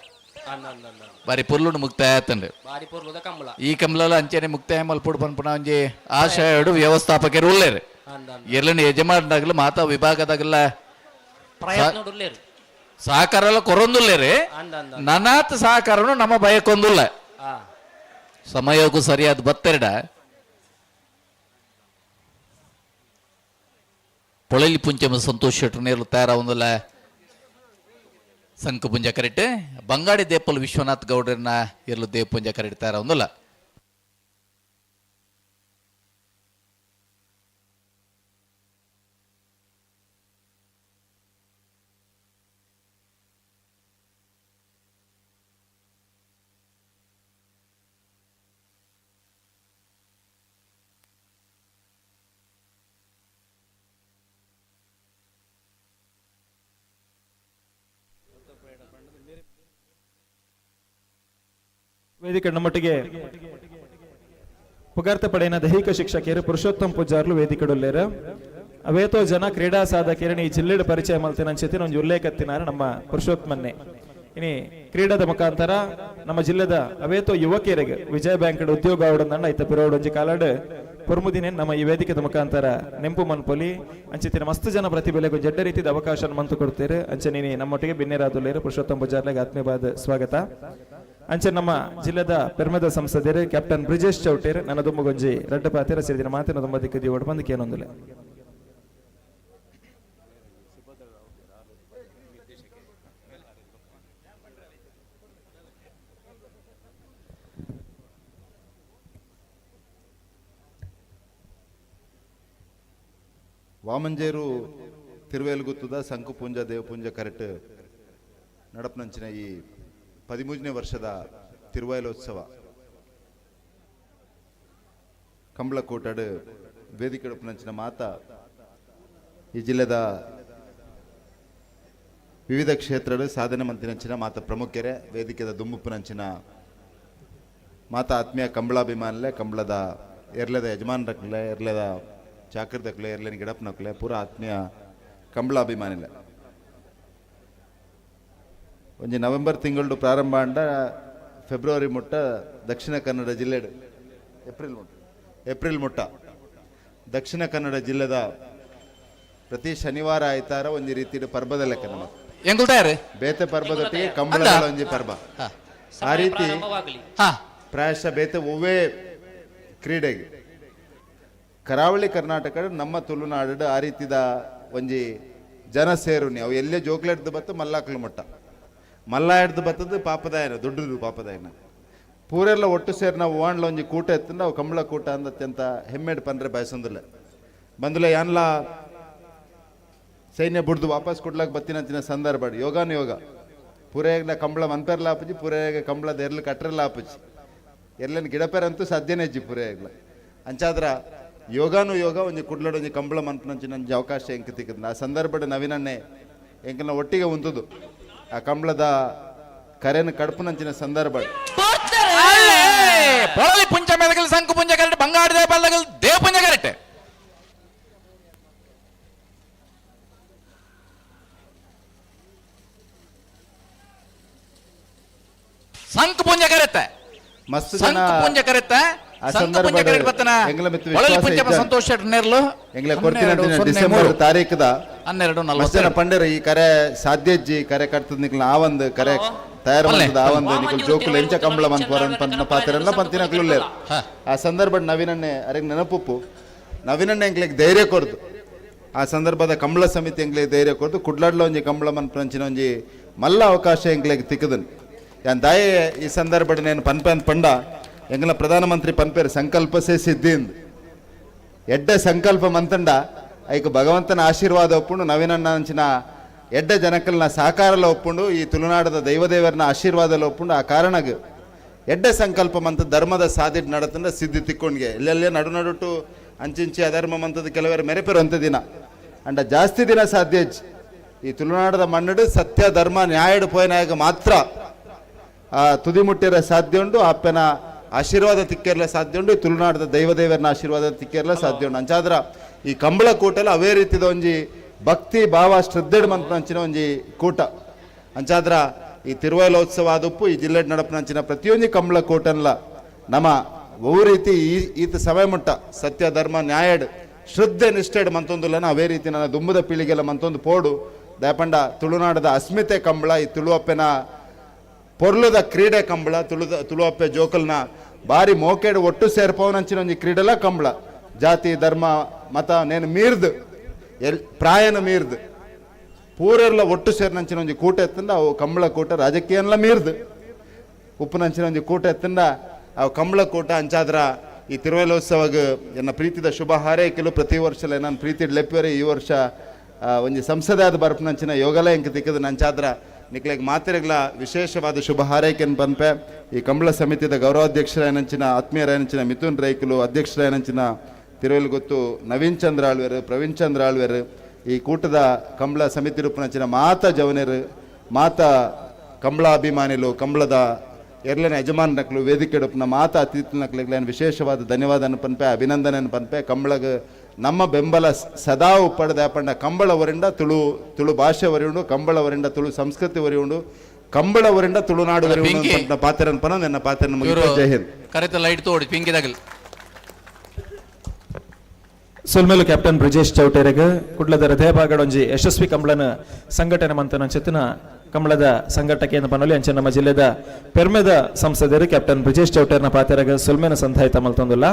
Speaker 16: ಬಾರಿ ಪೊರ್ಲುಡು ಮುಕ್ತಾಯ ಆತಂಡು.
Speaker 13: ಬಾರಿ ಪೊರ್ಲುದ ಕಮ್ಲ.
Speaker 16: ಈ ಕಮ್ಲಲ ಅಂಚೆನೆ ಮುಕ್ತಾಯ ಮಲ್ಪುಡು ಪನ್ಪುನ ಒಂಜಿ ಆಶಯಡು ವ್ಯವಸ್ಥಾಪಕರು ಉಲ್ಲೇರು. ಎರ್ಲನ ಯಜಮಾನದಾಗಲು ಮಾತಾ ವಿಭಾಗದಾಗಲ
Speaker 13: ಪ್ರಯತ್ನ ಉಲ್ಲೇರು.
Speaker 16: ಸಹಕಾರ ಎಲ್ಲ ಕೊರೊಂದುಲ್ಲೇರಿ. ನನಾತ್ ಸಹಕಾರನು ನಮ್ಮ ಬಯಕೊಂದುಲ್ಲ. ಸಮಯಕ್ಕೂ ಸರಿಯಾದ ಬತ್ತೆರಡ ಪೊಳಲಿ ಪುಂಚಮ ಸಂತೋಷ್ ಶೆಟ್ಟರ್ ನೇರ್ಲು ತಯಾರಾವೊಂದುಲ್ಲ ಸಂಕ ಪುಂಜ ಕರೆಕ್ಟ್. ಬಂಗಾಡಿ ದೇಪಲ್ ವಿಶ್ವನಾಥ್ ಗೌಡ್ರನ್ನ ಇರ್ಲು ದೇವ ಪುಂಜ ಕರೆಕ್ಟ್ ತಯಾರಾವೊಂದುಲ್ಲ.
Speaker 15: ವೇದಿಕೆ ನಮ್ಮೊಟ್ಟಿಗೆ ಪುಗಾರ್ತ ಪಡೆಯನ ದೈಹಿಕ ಶಿಕ್ಷಕಿಯರು ಪುರುಷೋತ್ತಮ್ ಪೂಜಾರ್ಲು ವೇದಿಕೆಡುಲ್ಲೇರು. ಅವೇತೋ ಜನ ಕ್ರೀಡಾ ಸಾಧಕಿಯರನ್ನ ಈ ಜಿಲ್ಲೆಡ್ ಪರಿಚಯ ಮಲ್ತಿನ ಅಂಚೆತಿನ ಒಂಜಿ ಉಲ್ಲೇಖತ್ತಿನಾರ ನಮ್ಮ ಪುರುಷೋತ್ತಮನ್ನೇ. ಇನಿ ಕ್ರೀಡಾದ ಮುಖಾಂತರ ನಮ್ಮ ಜಿಲ್ಲೆದ ಅವೇತೋ ಯುವಕಿಯರಿಗೆ ವಿಜಯ ಬ್ಯಾಂಕ್ ಉದ್ಯೋಗ ಅವಡನ್ನ ಐತ ಪಿರೋಡ್ ಒಂಜಿ ಕಾಲಡ್ ಪೊರ್ಮುದಿನ ನಮ್ಮ ಈ ವೇದಿಕೆದ ಮುಖಾಂತರ ನೆಂಪು ಮನ್ಪೊಲಿ ಅಂಚೆತಿನ ಮಸ್ತ್ ಜನ ಪ್ರತಿಭೆಲೆಗೂ ಜಡ್ಡ ರೀತಿದ ಅವಕಾಶ ಮಂತು ಕೊಡ್ತೇವೆ. ಅಂಚೆ ನೀನಿ ನಮ್ಮೊಟ್ಟಿಗೆ ಬಿನ್ನೇರಾದುಲ್ಲೇರು ಪುರುಷೋತ್ತಮ್ ಪೂಜಾರ್ಲೆಗೆ ಆತ್ಮೀಯವಾದ ಸ್ವಾಗತ. ಅಂಚೆ ನಮ್ಮ ಜಿಲ್ಲೆದ ಪೆರ್ಮೆದ ಸಂಸದರು ಕ್ಯಾಪ್ಟನ್ ಬ್ರಿಜೇಶ್ ಚೌಟೇರ್ ನನ್ನ ದುಮ್ಮಗೊಂಜಿ ರಡ್ಡ ಪಾತೆರ ಸೇರಿದಿನ ಮಾತಿನ ತುಂಬ ದಿಕ್ಕದಿ ಓಡ್ ಬಂದಕ್ಕೆ ಏನೊಂದಿಲ್ಲ.
Speaker 17: ವಾಮಂಜೇರು ತಿರುವೇಲುಗುತ್ತದ ಸಂಕುಪುಂಜ ದೇವಪುಂಜ ಕರೆಟ್ ನಡಪನಂಚಿನ ಈ 13ನೇ ವರ್ಷದ ತಿರುವಾಯಲೋತ್ಸವ ಕಂಬಳಕೋಟಡು ವೇದಿಕೆಡಪ್ಪನಂಚಿನ ಮಾತಾ ಈ ಜಿಲ್ಲೆದ ವಿವಿಧ ಕ್ಷೇತ್ರಡು ಸಾಧನೆ ಮಂತಿನಂಚಿನ ಮಾತ ಪ್ರಮುಖರೇ ವೇದಿಕೆದ ದುಂಬುಪ್ಪನಂಚಿನ ಮಾತಾ ಆತ್ಮೀಯ ಕಂಬಳಾಭಿಮಾನಲೆ ಕಂಬಳದ ಎರ್ಲೆದ ಯಜಮಾನರಕ್ಲೆ ಎರ್ಲೆದ ಚಾಕರ್ದಕ್ಲೆ ಎರ್ಲೆನ ಗಿಡಪ್ಪನಕ್ಲೆ ಪೂರ ಆತ್ಮೀಯ ಕಂಬಳಾಭಿಮಾನಿಲೆ. ಒಂಜಿ ನವೆಂಬರ್ ತಿಂಗಳು ಪ್ರಾರಂಭ ಅಂಡ ಫೆಬ್ರವರಿ ಮುಟ್ಟ ದಕ್ಷಿಣ ಕನ್ನಡ ಜಿಲ್ಲೆಡು ಏಪ್ರಿಲ್ ಮುಟ್ಟ Dakshina Kannada ಜಿಲ್ಲೆದ ಪ್ರತಿ ಶನಿವಾರ ಆಯ್ತಾರ ಒಂಜಿ ರೀತಿಯ ಪರ್ಬದ ಲೆಕ್ಕ ನಮ್ಮ
Speaker 16: ಎಂಗುಲ್ತಾಯರು
Speaker 17: ಬೇತೆ ಪರ್ಬದೊಟ್ಟಿಗೆ ಕಂಬಳದ ಒಂಜಿ ಪರ್ಬ. ಆ ರೀತಿ ಪ್ರಾಯಶಃ ಬೇತೆ ಒವ್ವೇ ಕ್ರೀಡೆಗೆ ಕರಾವಳಿ ಕರ್ನಾಟಕ ನಮ್ಮ ತುಳುನಾಡು ಆ ರೀತಿದ ಒಂಜಿ ಜನ ಸೇರುನಿ. ಅವು ಎಲ್ಲೇ ಜೋಕ್ಲೆಡ್ದು ಬತ್ತು ಮಲ್ಲಾಕ್ಲು ಮಟ್ಟ ಮಲ್ಲ ಹಿಡ್ದು ಬತ್ತದು ಪಾಪದಾಯನ ದೊಡ್ಡದು ಪಾಪದಾಯನ ಪೂರೆಲ್ಲ ಒಟ್ಟು ಸೇರಿ ನಾವು ಓಣ್ಲ ಒಂಜಿ ಕೂಟ ಎತ್ತಂದ ಅವು ಕಂಬಳ ಕೂಟ ಅಂದ ಅತ್ಯಂತ ಹೆಮ್ಮೆಡ್ ಪಂದ್ರೆ ಬಯಸೊಂದಿಲ್ಲ ಬಂದುಲ ಯಾನ್ಲ ಸೈನ್ಯ ಬುಡ್ದು ವಾಪಸ್ ಕೊಡ್ಲಾಕ ಬತ್ತಿನಂಚಿನ ಸಂದರ್ಭ ಯೋಗಾನುಯೋಗ ಪೂರೆಗ್ಲ ಕಂಬಳ ಮನ್ಪೆರ್ಲ ಆಪುಜಿ, ಪೂರೆಗೆ ಕಂಬಳದ ಎರ್ಲು ಕಟ್ರೆಲ್ಲ ಆಪುಜಿ, ಎರ್ಲನ್ ಗಿಡಪೆರಂತೂ ಸಾಧ್ಯನೇ ಇಜ್ಜಿ ಪೂರೆಗ್ಲ. ಅಂಚಾದ್ರ ಯೋಗಾನುಯೋಗ ಒಂಜಿ ಕುಡ್ಲಡ್ ಒಂಜಿ ಕಂಬಳ ಮನ್ಪನಂಚಿನ ಒಂಜಿ ಅವಕಾಶ ಎಂಕ್ ತಿಕ್ಕದ. ಆ ಸಂದರ್ಭಡ್ ನವೀನನ್ನೇ ಎಂಕಲ್ನ ಒಟ್ಟಿಗೆ ಉಂತುದು ಆ ಕಂಬಳದ ಕರೆನ ಕಡ್ಪುನಂಚಿನ ಸಂದರ್ಭ.
Speaker 16: ಪೊಳಲಿ ಪುಂಚ ಮೇಲಗಲ್ ಸಂಕು ಪುಂಜ ಕರೆಕ್ಟ್, ಬಂಗಾಡಿ ದೇಪಲ್ಲಗಲ್ ದೇವ ಪುಂಜ ಕರೆಕ್ಟ್. ಸಂಕು ಪುಂಜ ಕರೆತ್ತೆ
Speaker 17: ಮಸ್ತ್ ಜನ
Speaker 16: ಸಂಕು ಪುಂಜ ಕರೆತ್ತೆ
Speaker 17: ಆ
Speaker 16: ಸಂಕು ಪುಂಜ
Speaker 17: ಸಂದರ್ಭಡ್
Speaker 16: ಕರೆಕ್ಟ್ ಬತ್ತನ
Speaker 17: ಎಂಗ್ಲ ಮಿತ್ತು
Speaker 16: ಪೊಳಲಿ
Speaker 17: ವಿಶ್ವಾಸ
Speaker 16: ಪುಂಜ
Speaker 17: ಇಜ್ಜಾನ್.
Speaker 16: ಸಂತೋಷ್ ಶೆಟ್ಟಿ ನೇರ್ಲು
Speaker 17: ಎಂಗ್ಲ ಕೊರ್ತಿನ
Speaker 16: 12
Speaker 17: ಡಿಸೆಂಬರ್ ತಾರೀಖದ
Speaker 16: 12
Speaker 17: ಮಸ್ತ್ ಜನ
Speaker 16: 42
Speaker 17: ಪಂಡೇರು ಈ ಕರೆ ಸಾಧ್ಯಜ್ಜಿ ಕರೆ ಕಟ್ತದ ನಿಕ್ಲ ಆ ಒಂದು ಕರೆ ತಯಾರು ಮಾಡ್ತದ ಆ ಒಂದು ನಿಕ್ಲ ಜೋಕುಲು ಎಂಚ ಕಂಬಳ ಮನ್ಪೋರನ್ ಪಂತಿನ ಪಾತೆರೆಲ್ಲ ಪಂತಿನ ಕ್ಲುಲ್ಲೇರು. ಆ ಸಂದರ್ಭ ನವೀನನ್ನೇ ಅರೆಗ್ ನೆನಪುಪ್ಪು ನವೀನನ್ನೇ ಎಂಕ್ಲೆಗ್ ಧೈರ್ಯ ಕೊರ್ದು ಆ ಸಂದರ್ಭದ ಕಂಬಳ ಸಮಿತಿ ಎಂಕ್ಲೆಗ್ ಧೈರ್ಯ ಕೊರ್ದು ಕುಡ್ಲಾಡ್ಲ ಒಂಜಿ ಕಂಬಳ ಮನ್ಪಂಚಿನ ಒಂಜಿ ಮಲ್ಲ ಅವಕಾಶ ಎಂಕ್ಲೆಗ್ ತಿಕ್ಕದನ್. ಯಾನ್ ದಾಯೆ ಈ ಸಂದರ್ಭಡ್ ನೇನು ಪನ್ಪನ್ ಪಂಡ ಎಂಗ್ಲ ಪ್ರಧಾನಮಂತ್ರಿ ಪನ್ಪೇರು ಸಂಕಲ್ಪ ಸೇ ಸಿದ್ಧಿಂದ್ ಎಡ್ಡೆ ಸಂಕಲ್ಪ ಮಂತಂಡ ಐಕ್ ಭಗವಂತನ ಆಶೀರ್ವಾದ ಒಪ್ಪುಂಡು ನವೀನಣ್ಣ ಅಂಚಿನ ಎಡ್ಡೆ ಜನಕಲ್ನ ಸಹಕಾರಲ ಒಪ್ಪುಂಡು ಈ ತುಳುನಾಡದ ದೈವದೇವರನ ಆಶೀರ್ವಾದಲ ಒಪ್ಪುಂಡು. ಆ ಕಾರಣಗ್ ಎಡ್ಡೆ ಸಂಕಲ್ಪ ಮಂತ ಧರ್ಮದ ಸಾಧಿಟ್ ನಡತಂಡ ಸಿದ್ಧಿ ತಿಕ್ಕೊಂಡ್ಗೆ ಎಲ್ಲೆಲ್ಲೇ ನಡು ನಡುಟು ಅಂಚಿಂಚಿ ಅಧರ್ಮ ಮಂತದ ಕೆಲವರು ಮೆರೆಪೆರು ಅಂತ ದಿನ ಅಂಡ ಜಾಸ್ತಿ ದಿನ ಸಾಧ್ಯ ಈ ತುಳುನಾಡದ ಮಣ್ಣಡು ಸತ್ಯ ಧರ್ಮ ನ್ಯಾಯಡು ಪೋಯನಾಯಕ ಮಾತ್ರ ಆ ತುದಿ ಮುಟ್ಟಿರ ಸಾಧ್ಯ ಉಂಡು, ಅಪ್ಪನ ಆಶೀರ್ವಾದ ತಿಕ್ಕಿರಲ ಸಾಧ್ಯ ಉಂಡು, ಈ ತುಳುನಾಡದ ದೈವದೇವರನ ಆಶೀರ್ವಾದ ತಿಕ್ಕಿರಲ ಸಾಧ್ಯ ಉಂಡು. ಅಂಚಾದ್ರ ಈ ಕಂಬಳ ಕೂಟಲ ಅವೇ ರೀತಿದ ಒಂಜಿ ಭಕ್ತಿ ಭಾವ ಶ್ರದ್ಧೆಡ್ ಮಂತ್ರಂಚಿನ ಒಂಜಿ ಕೂಟ. ಅಂಚಾದ್ರ ಈ ತಿರುವೈಲೋತ್ಸವ ಆದುಪ್ಪು ಈ ಜಿಲ್ಲೆ ನಡಪನಂಚಿನ ಪ್ರತಿಯೊಂಜಿ ಕಂಬಳ ಕೂಟನ್ಲ ನಮ್ಮ ಬಹು ರೀತಿ ಈತ ಸಮಯ ಮುಟ್ಟ ಸತ್ಯ ಧರ್ಮ ನ್ಯಾಯಡ್ ಶ್ರದ್ಧೆ ನಿಷ್ಠೆಡ್ ಮಂತೊಂದುಲ್ಲನ ಅವೇ ರೀತಿ ನನ್ನ ದುಂಬುದ ಪೀಳಿಗೆಲ್ಲ ಮಂತೊಂದು ಪೋಡು ದಯಪಂಡ ತುಳುನಾಡದ ಅಸ್ಮಿತೆ ಕಂಬಳ ಈ ತುಳುವಪ್ಪೆನ ಪೊರ್ಲುದ ಕ್ರೀಡೆ ಕಂಬಳ ತುಳುವಪ್ಪೆ ಜೋಕಲ್ನ ಬಾರಿ ಮೋಕೆಡ್ ಒಟ್ಟು ಸೇರ್ಪವನಂಚಿನ ಒಂಜಿ ಕ್ರೀಡೆಲ ಕಂಬಳ ಜಾತಿ ಧರ್ಮ ಮತ ನೇನು ಮೀರ್ದು ಎಲ್ ಪ್ರಾಯನ ಮೀರ್ದು ಪೂರೆಲ್ಲ ಒಟ್ಟು ಸೇರಿನಂಚಿನ ಒಂಜಿ ಕೂಟ ಎತ್ತಂದ ಅವು ಕಂಬಳ ಕೂಟ ರಾಜಕೀಯನ್ಲ ಮೀರ್ದು ಉಪ್ಪುನಂಚಿನ ಒಂಜಿ ಕೂಟ ಎತ್ತಂದ ಅವು ಕಂಬಳ ಕೂಟ. ಅಂಚಾದ್ರ ಈ ತಿರುವಲೋತ್ಸವಗ ಎನ್ನ ಪ್ರೀತಿದ ಶುಭ ಹಾರೈಕೆಲು ಪ್ರತಿ ವರ್ಷಲ ನಾನು ಪ್ರೀತಿ ಲೆಪ್ಪಿವರೆ ಈ ವರ್ಷ ಒಂಜಿ ಸಂಸದಾದ ಬರ್ಪನಂಚಿನ ಯೋಗಲ ಎಂಕ್ ತಿಕ್ಕದ. ನಂಚಾದ್ರ ನಿಕ್ಲೆಗ್ ಮಾತೆರೆಗ್ಲ ವಿಶೇಷವಾದ ಶುಭ ಹಾರೈಕೆನ್ ಪನ್ಪೆ. ಈ ಕಂಬಳ ಸಮಿತಿದ ಗೌರವಾಧ್ಯಕ್ಷರಾಯನಂಚಿನ ಆತ್ಮೀಯರಾಯನಂಚಿನ ಮಿಥುನ್ ರೈಕುಲು, ಅಧ್ಯಕ್ಷರಾಯನಂಚಿನ ತಿರುವಲ್ಗೊತ್ತು ನವೀನ್ ಚಂದ್ರ ಆಳ್ವೆರು, ಪ್ರವೀಣ್ ಚಂದ್ರ ಆಳ್ವೆರು, ಈ ಕೂಟದ ಕಂಬಳ ಸಮಿತಿ ರೂಪನಂಚಿನ ಮಾತಾ ಜವನೆರು, ಮಾತಾ ಕಂಬಳ ಅಭಿಮಾನಿಲು, ಕಂಬಳದ ಎರ್ಲನ ಯಜಮಾನನಕ್ಲು, ವೇದಿಕೆ ಉಪ್ಪುನ ಮಾತಾ ಅತಿಥಿನಕ್ಲೆಗ್ಲ ವಿಶೇಷವಾದ ಧನ್ಯವಾದ ಪನ್ಪೆ, ಅಭಿನಂದನೆ ಪನ್ಪೆ. ಕಂಬಳಗ ನಮ್ಮ ಬೆಂಬಲ ಸದಾ ಉಪ್ಪಡದ ಪಂಡ ಕಂಬಳ ವರಿಂಡ ತುಳು ತುಳು ಭಾಷೆ ವರಿಯುಂಡು, ಕಂಬಳ ವರಿಂಡ ತುಳು ಸಂಸ್ಕೃತಿ ವರಿಯುಂಡು, ಕಂಬಳ ವರಿಂಡ ತುಳುನಾಡು ವರಿಯುಂಡು ಪಾತ್ರನ್ ಪನ ನನ್ನ ಪಾತ್ರನ ಮುಗಿತು. ಜೈ ಹಿಂದ್.
Speaker 16: ಕರೆತ ಲೈಟ್ ತೋಡಿ ಪಿಂಕಿ ದಗಲ್.
Speaker 15: ಸೊಲ್ಮೇಲು ಕ್ಯಾಪ್ಟನ್ ಬ್ರಿಜೇಶ್ ಚೌಟೇರೆಗ್ ಕುಡ್ಲದ ಹೃದಯ ಭಾಗಡೊಂಜಿ ಯಶಸ್ವಿ ಕಂಬಳನ ಸಂಘಟನೆ ಮಂತನ ಚೆತ್ತನ ಕಂಬಳದ ಸಂಘಟಕೆಯನ್ನು ಪನೊಲಿ ಅಂಚೆ ನಮ್ಮ ಜಿಲ್ಲೆದ ಪೆರ್ಮೆದ ಸಂಸದರು ಕ್ಯಾಪ್ಟನ್ ಬ್ರಿಜೇಶ್ ಚೌಟೇರ್ನ ಪಾತೆರಗ ಸೊಲ್ಮೇನ ಸಂಧಾಯಿತ ಮಲ್ತೊಂದುಲ್ಲ.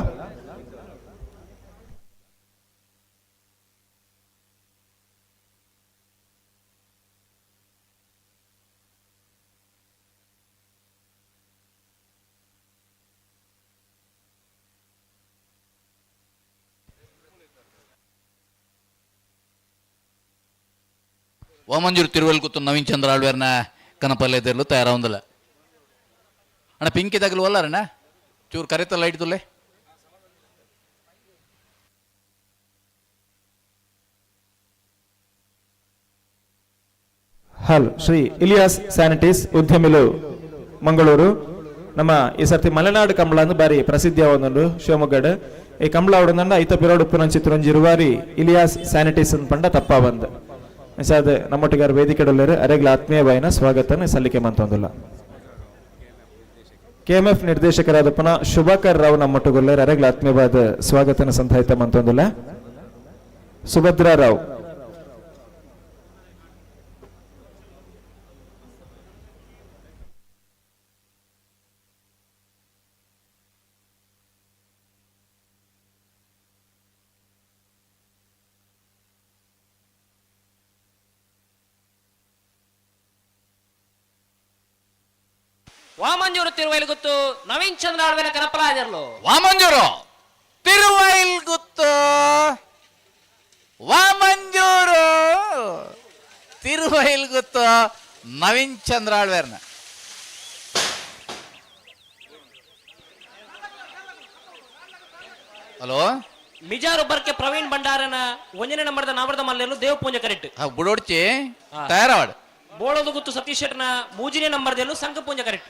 Speaker 16: ವಾಮಂಜೂರು ತಿರುವಲ್ಕುತ್ತು ನವೀನ್ ಚಂದ್ರ ಆಳ್ವೇರ್ನ ಕನಪಲ್ಲೆ ತೆರಲು ತಯಾರಾವಂದಿಲ್ಲ. ಅಣ್ಣ ಪಿಂಕಿ ತಗಲು ಅಲ್ಲರಣ್ಣ ಚೂರು ಕರೆತ ಲೈಟ್ ತುಲ್ಲೆ.
Speaker 15: ಹಲ್ ಶ್ರೀ ಇಲಿಯಾಸ್ ಸ್ಯಾನಿಟೀಸ್ ಉದ್ಯಮಿಲು ಮಂಗಳೂರು. ನಮ್ಮ ಈ ಸರ್ತಿ ಮಲೆನಾಡು ಕಂಬಳ ಅಂದು ಬಾರಿ ಪ್ರಸಿದ್ಧ ಒಂದುಂಡು ಶಿವಮೊಗ್ಗಡ್. ಈ ಕಂಬಳ ಅವಡಂದಂಡ ಐತ ಪಿರೋಡು ಉಪ್ಪುನಂಚಿತ್ರೊಂಜಿ ಇರುವಾರಿ ಇಲಿಯಾಸ್ ಸ್ಯಾನಿಟೀಸ್ ಅಂದ್ ಪಂಡ ತಪ್ಪ ಬಂದ್ ಸಾದ ನಮ್ಮೊಟ್ಟಿಗಾರ ವೇದಿಕೆ ಅರೆಗ್ಲ ಆತ್ಮೀಯ ಬಾಯಿನ ಸ್ವಾಗತನ ಸಲ್ಲಿಕೆ ಮಂತೊಂದುಲ್ಲ. ಕೆಎಂಎಫ್ ನಿರ್ದೇಶಕರಾದ ಪುನಃ ಶುಭಾಕರ್ ರಾವ್ ನಮ್ಮೊಟ್ಟುಗೊಲ್ಲೆರ್ ಅರೆಗ್ಲ ಆತ್ಮೀಯವಾದ ಸ್ವಾಗತನ ಸಂತಾಯಿತ ಮಂತೊಂದುಲ್ಲ. ಸುಭದ್ರಾ ರಾವ್.
Speaker 13: ವಾಮಂಜೂರು ತಿರುವೈಲ್ ಗೊತ್ತು ನವೀನ್ ಚಂದ್ರ ಆಳ್ವೆನ ಕನಪಲಾಜರ್ಲು.
Speaker 16: ವಾಮಂಜೂರು ತಿರುವೈಲ್ ಗುತ್ತು, ವಾಮಂಜೂರು ತಿರುವೈಲ್ ಗುತ್ತು ನವೀನ್ ಚಂದ್ರ ಆಳ್ವೇರ್ನ. ಹಲೋ
Speaker 13: ಮಿಜಾರು ಬರ್ಕೆ ಪ್ರವೀಣ್ ಭಂಡಾರನ ಒಂಜನೇ ನಂಬರ್ದ ನಾವರದ ಮಲ್ಲೆರ್ಲು ದೇವ ಪೂಂಜ ಕರೆಕ್ಟ್.
Speaker 16: ಬುಡೋಡ್ಚಿ ತಯಾರವಾಡ್.
Speaker 13: ಬೋಳೋದು ಗುತ್ತು ಸತೀಶ್ ಶೆಟ್ಟನ ಮೂಜಿನೇ ನಂಬರ್ದಲ್ಲೂ ಸಂಘ ಪೂಂಜ ಕರೆಕ್ಟ್.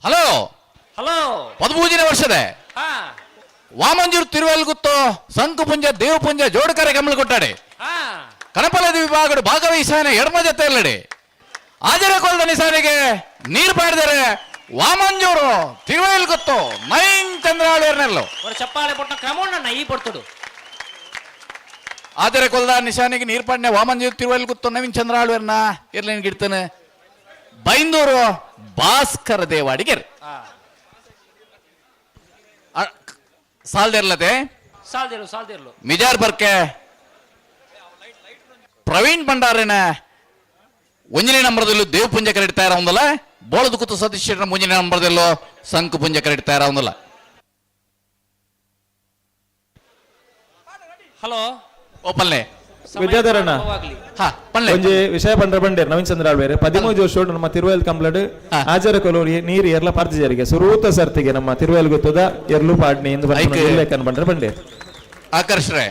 Speaker 16: ಹಲೋ
Speaker 13: ಹಲೋ
Speaker 16: ಪದಮೂಜಿನ ವರ್ಷದ ವಾಮಂಜೂರು ತಿರುವಲ್ಗುತ್ತು ಸಂಕುಪುಂಜ ದೇವಪುಂಜ ಜೋಡಕರೆ ಕಮಲ ಕೊಟ್ಟಾಡೆ ಕಣಪಲದ ವಿಭಾಗಡು ಭಾಗವಹಿಸಾನೆ ಎಡಮ ಜೊತೆ ಆಜರಕೊಲ್ದ ನಿಸಾನಿಗೆ ನೀರು ಪಾಡಿದರೆ ವಾಮಂಜೂರು ತಿರುವೈಲ್ಗುತ್ತು ನೈನ್ ಚಂದ್ರಾಳೂರ್ನೆಲ್ಲು.
Speaker 13: ಚಪ್ಪಾಳೆ ಪೊಟ್ಟ ಕ್ರಮೋಣ್ಣ ಈ ಪೊರ್ತುಡು.
Speaker 16: ಆದರೆ ಕೊಲ್ದ ನಿಶಾನಿಗೆ ನೀರು ಪಾಡ್ನೆ ವಾಮಂಜೂರು ತಿರುವೈಲ್ಗುತ್ತು ನವೀನ್ ಚಂದ್ರಾಳ್ವೇರ್ನ ಇರ್ಲೇನ್ ಗಿಡ್ತಾನೆ ಬೈಂದೂರು ಭಾಸ್ಕರ ದೇವಾಡಿಗೆರ್ ಸಾಲ್ದಿರ್ಲತೆ
Speaker 13: ಸಾಲ್ದಿರ್ಲು ಸಾಲ್ದಿರ್ಲು.
Speaker 16: ಮಿಜಾರ್ ಬರ್ಕೆ ಪ್ರವೀಣ್ ಭಂಡಾರಿನ ಒಂಜನೇ ನಂಬರ್ದಲ್ಲೂ ದೇವಪುಂಜ ಕರೆಕ್ಟ್ ತಯಾರಾವಂದಲ್ಲ, ಬೋಳದ ಕೂತು ಸತೀಶ್ ಶೆಟ್ಟರ ಮುಂಜಿನ ನಂಬರ್ದಲ್ಲೂ ಸಂಕು ಪುಂಜ ಕರೆಕ್ಟ್ ತಯಾರಾವಂದಲ್ಲ.
Speaker 13: ಹಲೋ
Speaker 16: ಓಪನ್ಲೆ
Speaker 15: ವಿದ್ಯಾಧರಣ್ಣ ಒಂಜಿ ವಿಷಯ ಪಂಡ್ರ ಬಂಡೇರ್ ನವೀನ್ ಚಂದ್ರ ಆಳ್ವೇರ್ 13 ವರ್ಷ ನಮ್ಮ ತಿರುವೈಲ್ ಕಂಪ್ಲೇಟ್ ಆಚಾರ ಕೊಲೋರಿ ನೀರು ಎರ್ಲ ಪಾರ್ತಿಜರಿಗೆ ಸುರೂತ ಸರ್ತಿಗೆ ನಮ್ಮ ತಿರುವೈಲ್ ಗೊತ್ತದ ಎರ್ಲು ಪಾಡ್ನಿ ಎಂದು ಉಲ್ಲೇಖನ ಬಂಡ್ರ ಬಂಡೇರ್.
Speaker 16: ಆಕರ್ಷರೆ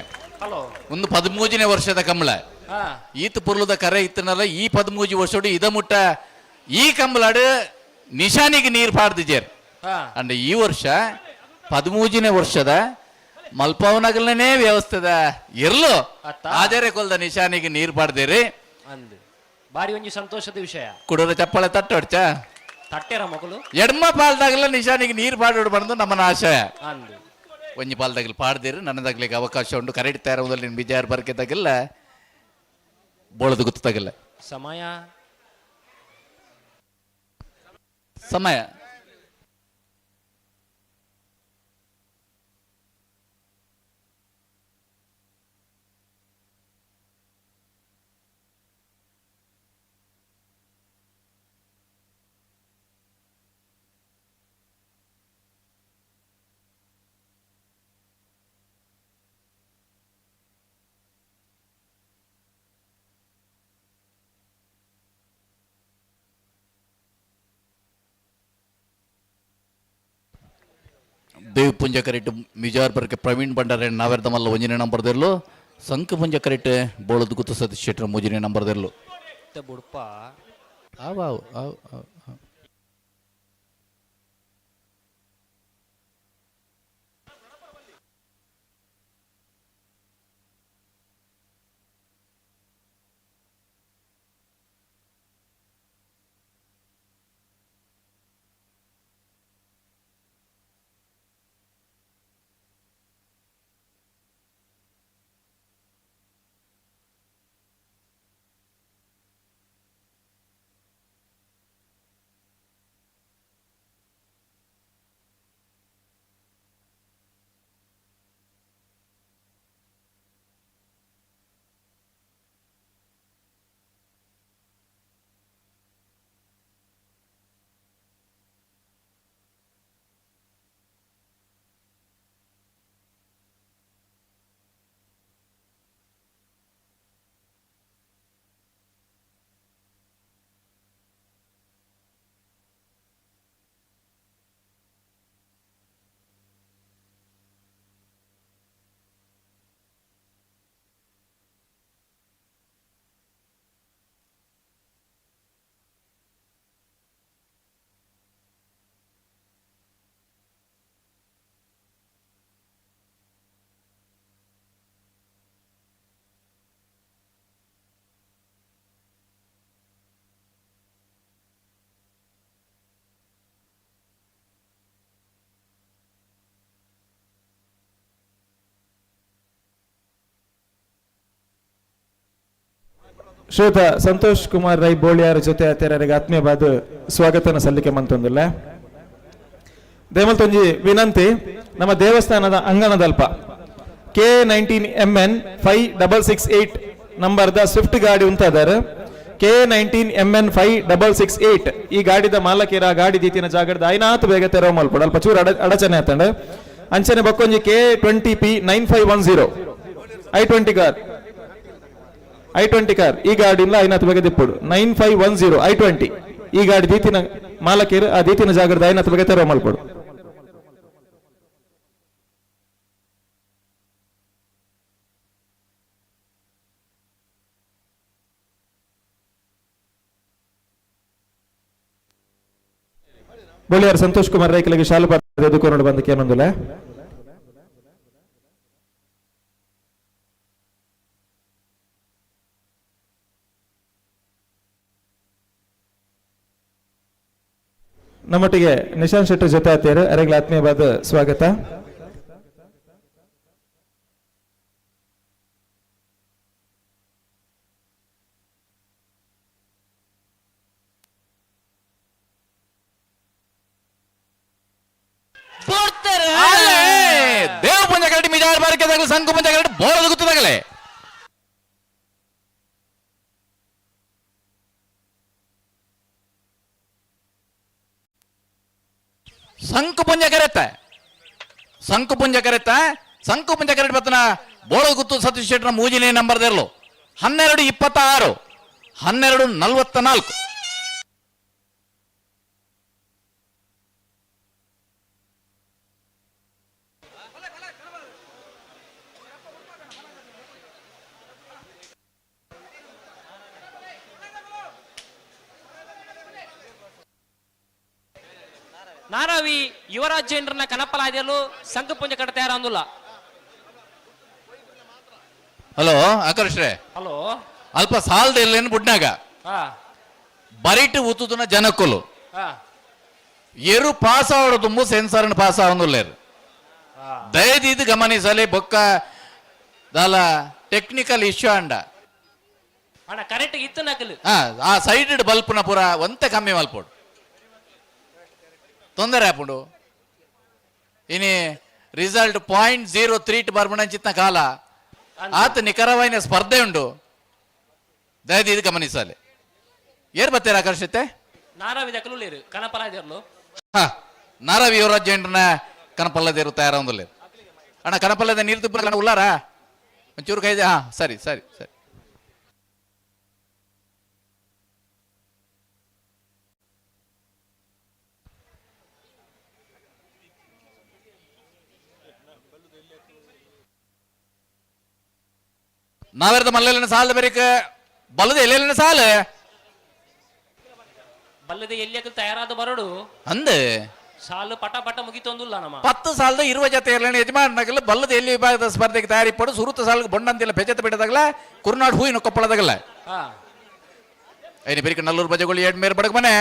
Speaker 16: ಒಂದು 13ನೇ ವರ್ಷದ ಕಂಬಳ ಈತ ಪುರ್ಲದ ಕರೆ ಇತ್ತನಲ್ಲ ಈ 13 ವರ್ಷೋಡು ಇದ ಮುಟ್ಟ ಈ ಕಂಬಳಾಡು ನಿಶಾನಿಗೆ ನೀರು ಪಾಡ್ದಿಜೇರ್. ಅಂಡ್ ಈ ವರ್ಷ 13ನೇ ವರ್ಷದ ಮಲ್ಪವನಗಲನೇ ವ್ಯವಸ್ಥೆದ ಎರ್ಲು ಆಜರೆ ಕೊಲ್ದ ನಿಶಾನಿಗೆ ನೀರು ಪಾಡ್ದಿರಿ.
Speaker 13: ಬಾರಿ ಒಂಜಿ ಸಂತೋಷದ ವಿಷಯ.
Speaker 16: ಕುಡೋರ ಚಪ್ಪಾಳೆ ತಟ್ಟೊಡ್ಚ
Speaker 13: ತಟ್ಟೆರ ಮಗಳು
Speaker 16: ಎಡ್ಮ ಪಾಲ್ದಾಗಲ ನಿಶಾನಿಗೆ ನೀರು ಪಾಡೋಡು ಬಂದು ನಮ್ಮನ ಆಶಯ. ಒಂಜಿ ಪಾಲ್ದಾಗಲಿ ಪಾಡ್ದಿರಿ ನನ್ನದಾಗ್ಲಿಕ್ಕೆ ಅವಕಾಶ ಉಂಟು. ಕರೆಕ್ಟ್ ತಯಾರ ಬಿಜಾರ್ ಬರ್ಕೆ ತಗಲ್ಲ ಬೋಳದು ಗೊತ್ತಾಗಲ್ಲ.
Speaker 13: ಸಮಯ
Speaker 16: ಸಮಯ ದೇವ್ ಪುಂಜ ಕರೆಕ್ಟ್ ಮಿಜಾರ್ ಬರ್ಕೆ ಪ್ರವೀಣ್ ಭಂಡಾರ ನಾವೆರ್ದಮಲ್ಲ ಒಂಜನೇ ನಂಬರ್ದಿರ್ಲು, ಸಂಕ ಪುಂಜ ಕರೆಕ್ಟ್ ಬೋಳದ ಗುತ್ತು ಸತೀಶ್ ಶೆಟ್ಟರ್ ಮೂಜನೇ ನಂಬರ್ದಿರ್ಲು.
Speaker 13: ಬುಡ್ಪ
Speaker 16: ಆವ್ ಆವ್ ಆವ್ ಆವ್.
Speaker 15: ಶ್ರೀಯುತ ಸಂತೋಷ್ ಕುಮಾರ್ ರೈ ಬೋಳಿಯಾರ ಜೊತೆ ಆತೇರರಿಗೆ ಆತ್ಮೀಯವಾದ ಸ್ವಾಗತನ ಸಲ್ಲಿಕೆ ಮಂತೊಂದಿಲ್ಲ. ದೇಮಲ್ತೊಂಜಿ ವಿನಂತಿ, ನಮ್ಮ ದೇವಸ್ಥಾನದ ಅಂಗಣದಲ್ಪ K 19 MN 5668 ನಂಬರ್ದ ಸ್ವಿಫ್ಟ್ ಗಾಡಿ ಉಂತಾದಾರೆ. K 19 MN 5668 ಈ ಗಾಡಿದ ಮಾಲಕೀರ ಗಾಡಿ ದೀತಿನ ಜಾಗದ ಐನಾತ್ ಬೇಗ ತೆರವು ಮಲ್ಪಡು, ಅಲ್ಪ ಚೂರು ಅಡಚಣೆ ಆತಂಡೆ. ಅಂಚನೆ ಬಕ್ಕೊಂಜಿ K 20 P 9510 i20 car, i20 car ಈ ಗಾಡಿನ ಐನಾತ್ ಬೇಗ ದಿಪ್ಪುಡು. 9510 i20 ಈ ಗಾಡಿ ದೀತಿನ ಮಾಲಕೀರು ಆ ದೀತಿನ ಜಾಗದ ಐನಾತ್ ಬೇಗ ತೆರವು ಮಲ್ಪಡು. ಬೋಳಿಯಾರ್ ಸಂತೋಷ್ ಕುಮಾರ್ ರೈಕಲಿಗೆ ಶಾಲು ಎದುಕೊಂಡು ಬಂದಕ್ಕೆ ಏನೊಂದಿಲ್ಲ. ನಮ್ಮೊಟ್ಟಿಗೆ ನಿಶಾಂತ್ ಶೆಟ್ಟಿ ಜೊತೆ ಆತೇರು, ಅರೆಗಳ ಆತ್ಮೀಯವಾದ ಸ್ವಾಗತ.
Speaker 16: ದೇವ ಪಂಜ ಕರಡಿ ಮಿಜಾರ್ ಬಾರಿಕೆದಾಗಲೇ ಸಂಕು ಪಂಜ ಕರಡಿ ಬೋಳದ ಗುತ್ತದಾಗಲೇ. ಸಂಕು ಪುಂಜ ಕರೆತ್ತ, ಸಂಕು ಪುಂಜ ಕರೆತ್ತ, ಸಂಕು ಪುಂಜ ಕರಡಿ ಬತ್ತನ ಬೋಳದ ಗುತ್ತು ಸತೀಶ್ ಶೆಟ್ಟರ ಮೂಜಿನೇ ನಂಬರ್ ದೇರ್ಲು. 12:26, 12:44.
Speaker 13: ನಾರಾವಿ ಯುವರಾಜ್ ಜೈನರನ್ನ ಕನಪಲಾದಿಯಲು ಸಂಘಪುಂಜ ಕಟ್ಟ ತಯಾರಂದುಲ್ಲ.
Speaker 16: ಹಲೋ ಆಕರ್ಷ್ರೆ,
Speaker 13: ಹಲೋ,
Speaker 16: ಅಲ್ಪ ಸಾಲದ ಇಲ್ಲೇನು ಬುಡ್ನಾಗ ಬರಿಟು ಉತ್ತುದನ ಜನಕ್ಕುಲು ಎರು ಪಾಸ್ ಆವಡ ತುಂಬು ಸೆನ್ಸರ್ ಪಾಸ್ ಆವೊಂದುಲ್ಲೇರು. ದಯದೀದು ಗಮನಿಸಲಿ ಬೊಕ್ಕ ದಾಲ ಟೆಕ್ನಿಕಲ್ ಇಶ್ಯೂ ಅಂಡ
Speaker 13: ಅಣ್ಣ ಕರೆಕ್ಟ್ ಇತ್ತು ನಕಲು.
Speaker 16: ಆ ಸೈಡ್ ಬಲ್ಪ್ನ ಪೂರ ಒಂತೆ ಕಮ್ಮಿ ಮಲ್ಪೋಡು ತೊಂದರೆ ಆಪುಂಡು. ಇನಿ ರಿಸಲ್ಟ್ 0.03 ಬರ್ಮಣಂಚಿತ್ನ ಕಾಲ ಆತ ನಿಖರವಾಯಿನ ಸ್ಪರ್ಧೆ ಉಂಡು, ದಯದೀದು ಗಮನಿಸಲಿ. ಏರ್ ಬತ್ತೀರ ಆಕರ್ಷಿತೆ?
Speaker 13: ನಾರಾವಿ ದಕಲು ಲೇರು ಕನಪಲಾದಿಯರ್ಲು.
Speaker 16: ನಾರಾವಿ ಯುವರಾಜ್ ಜೈನರನ್ನ ಕನಪಲ್ಲದೇರು ತಯಾರೊಂದುಲ್ಲೇರು. ಅಣ್ಣ ಕನಪಲ್ಲದ ನೀರು ತುಪ್ಪ ಉಲ್ಲಾರಾ ಒಂಚೂರು ಕೈದೆ. ಹಾ ಸರಿ ಸರಿ ಸರಿ. ನಾವೆರದ ಮಲ್ಲೆಲ್ಲಿನ ಸಾಲದ ಬೇರಿಕ ಬಲದ ಎಲ್ಲೆಲ್ಲಿನ ಸಾಲ
Speaker 13: ಬಲ್ಲದ ಎಲ್ಲಿಯಕ್ಕೆ ತಯಾರಾದ ಬರಡು
Speaker 16: ಅಂದೆ
Speaker 13: ಸಾಲು ಪಟ ಪಟ ಮುಗಿತೊಂದುಲ್ಲ ನಮ್ಮ
Speaker 16: 10 ಸಾಲದ ಇರುವ ಜೊತೆ ಇರಲಿನ ಯಜಮಾನನಾಗಲ್ಲ ಬಲ್ಲದ ಎಲ್ಲಿ ವಿಭಾಗದ ಸ್ಪರ್ಧೆಗೆ ತಯಾರಿ ಪಡು ಸುರುತ ಸಾಲಿಗೆ ಬೊಂಡಂತಿಲ್ಲ ಬೆಜತ ಬಿಡದಾಗಲ ಕುರುನಾಡು ಹೂವಿನ ಕೊಪ್ಪಳದಾಗಲ್ಲ ಐನ ಬೇರಿಕ ನಲ್ಲೂರು ಬಜೆಗಳು ಎರಡು ಮೇರ್ ಬಡಗ ಮನೆ.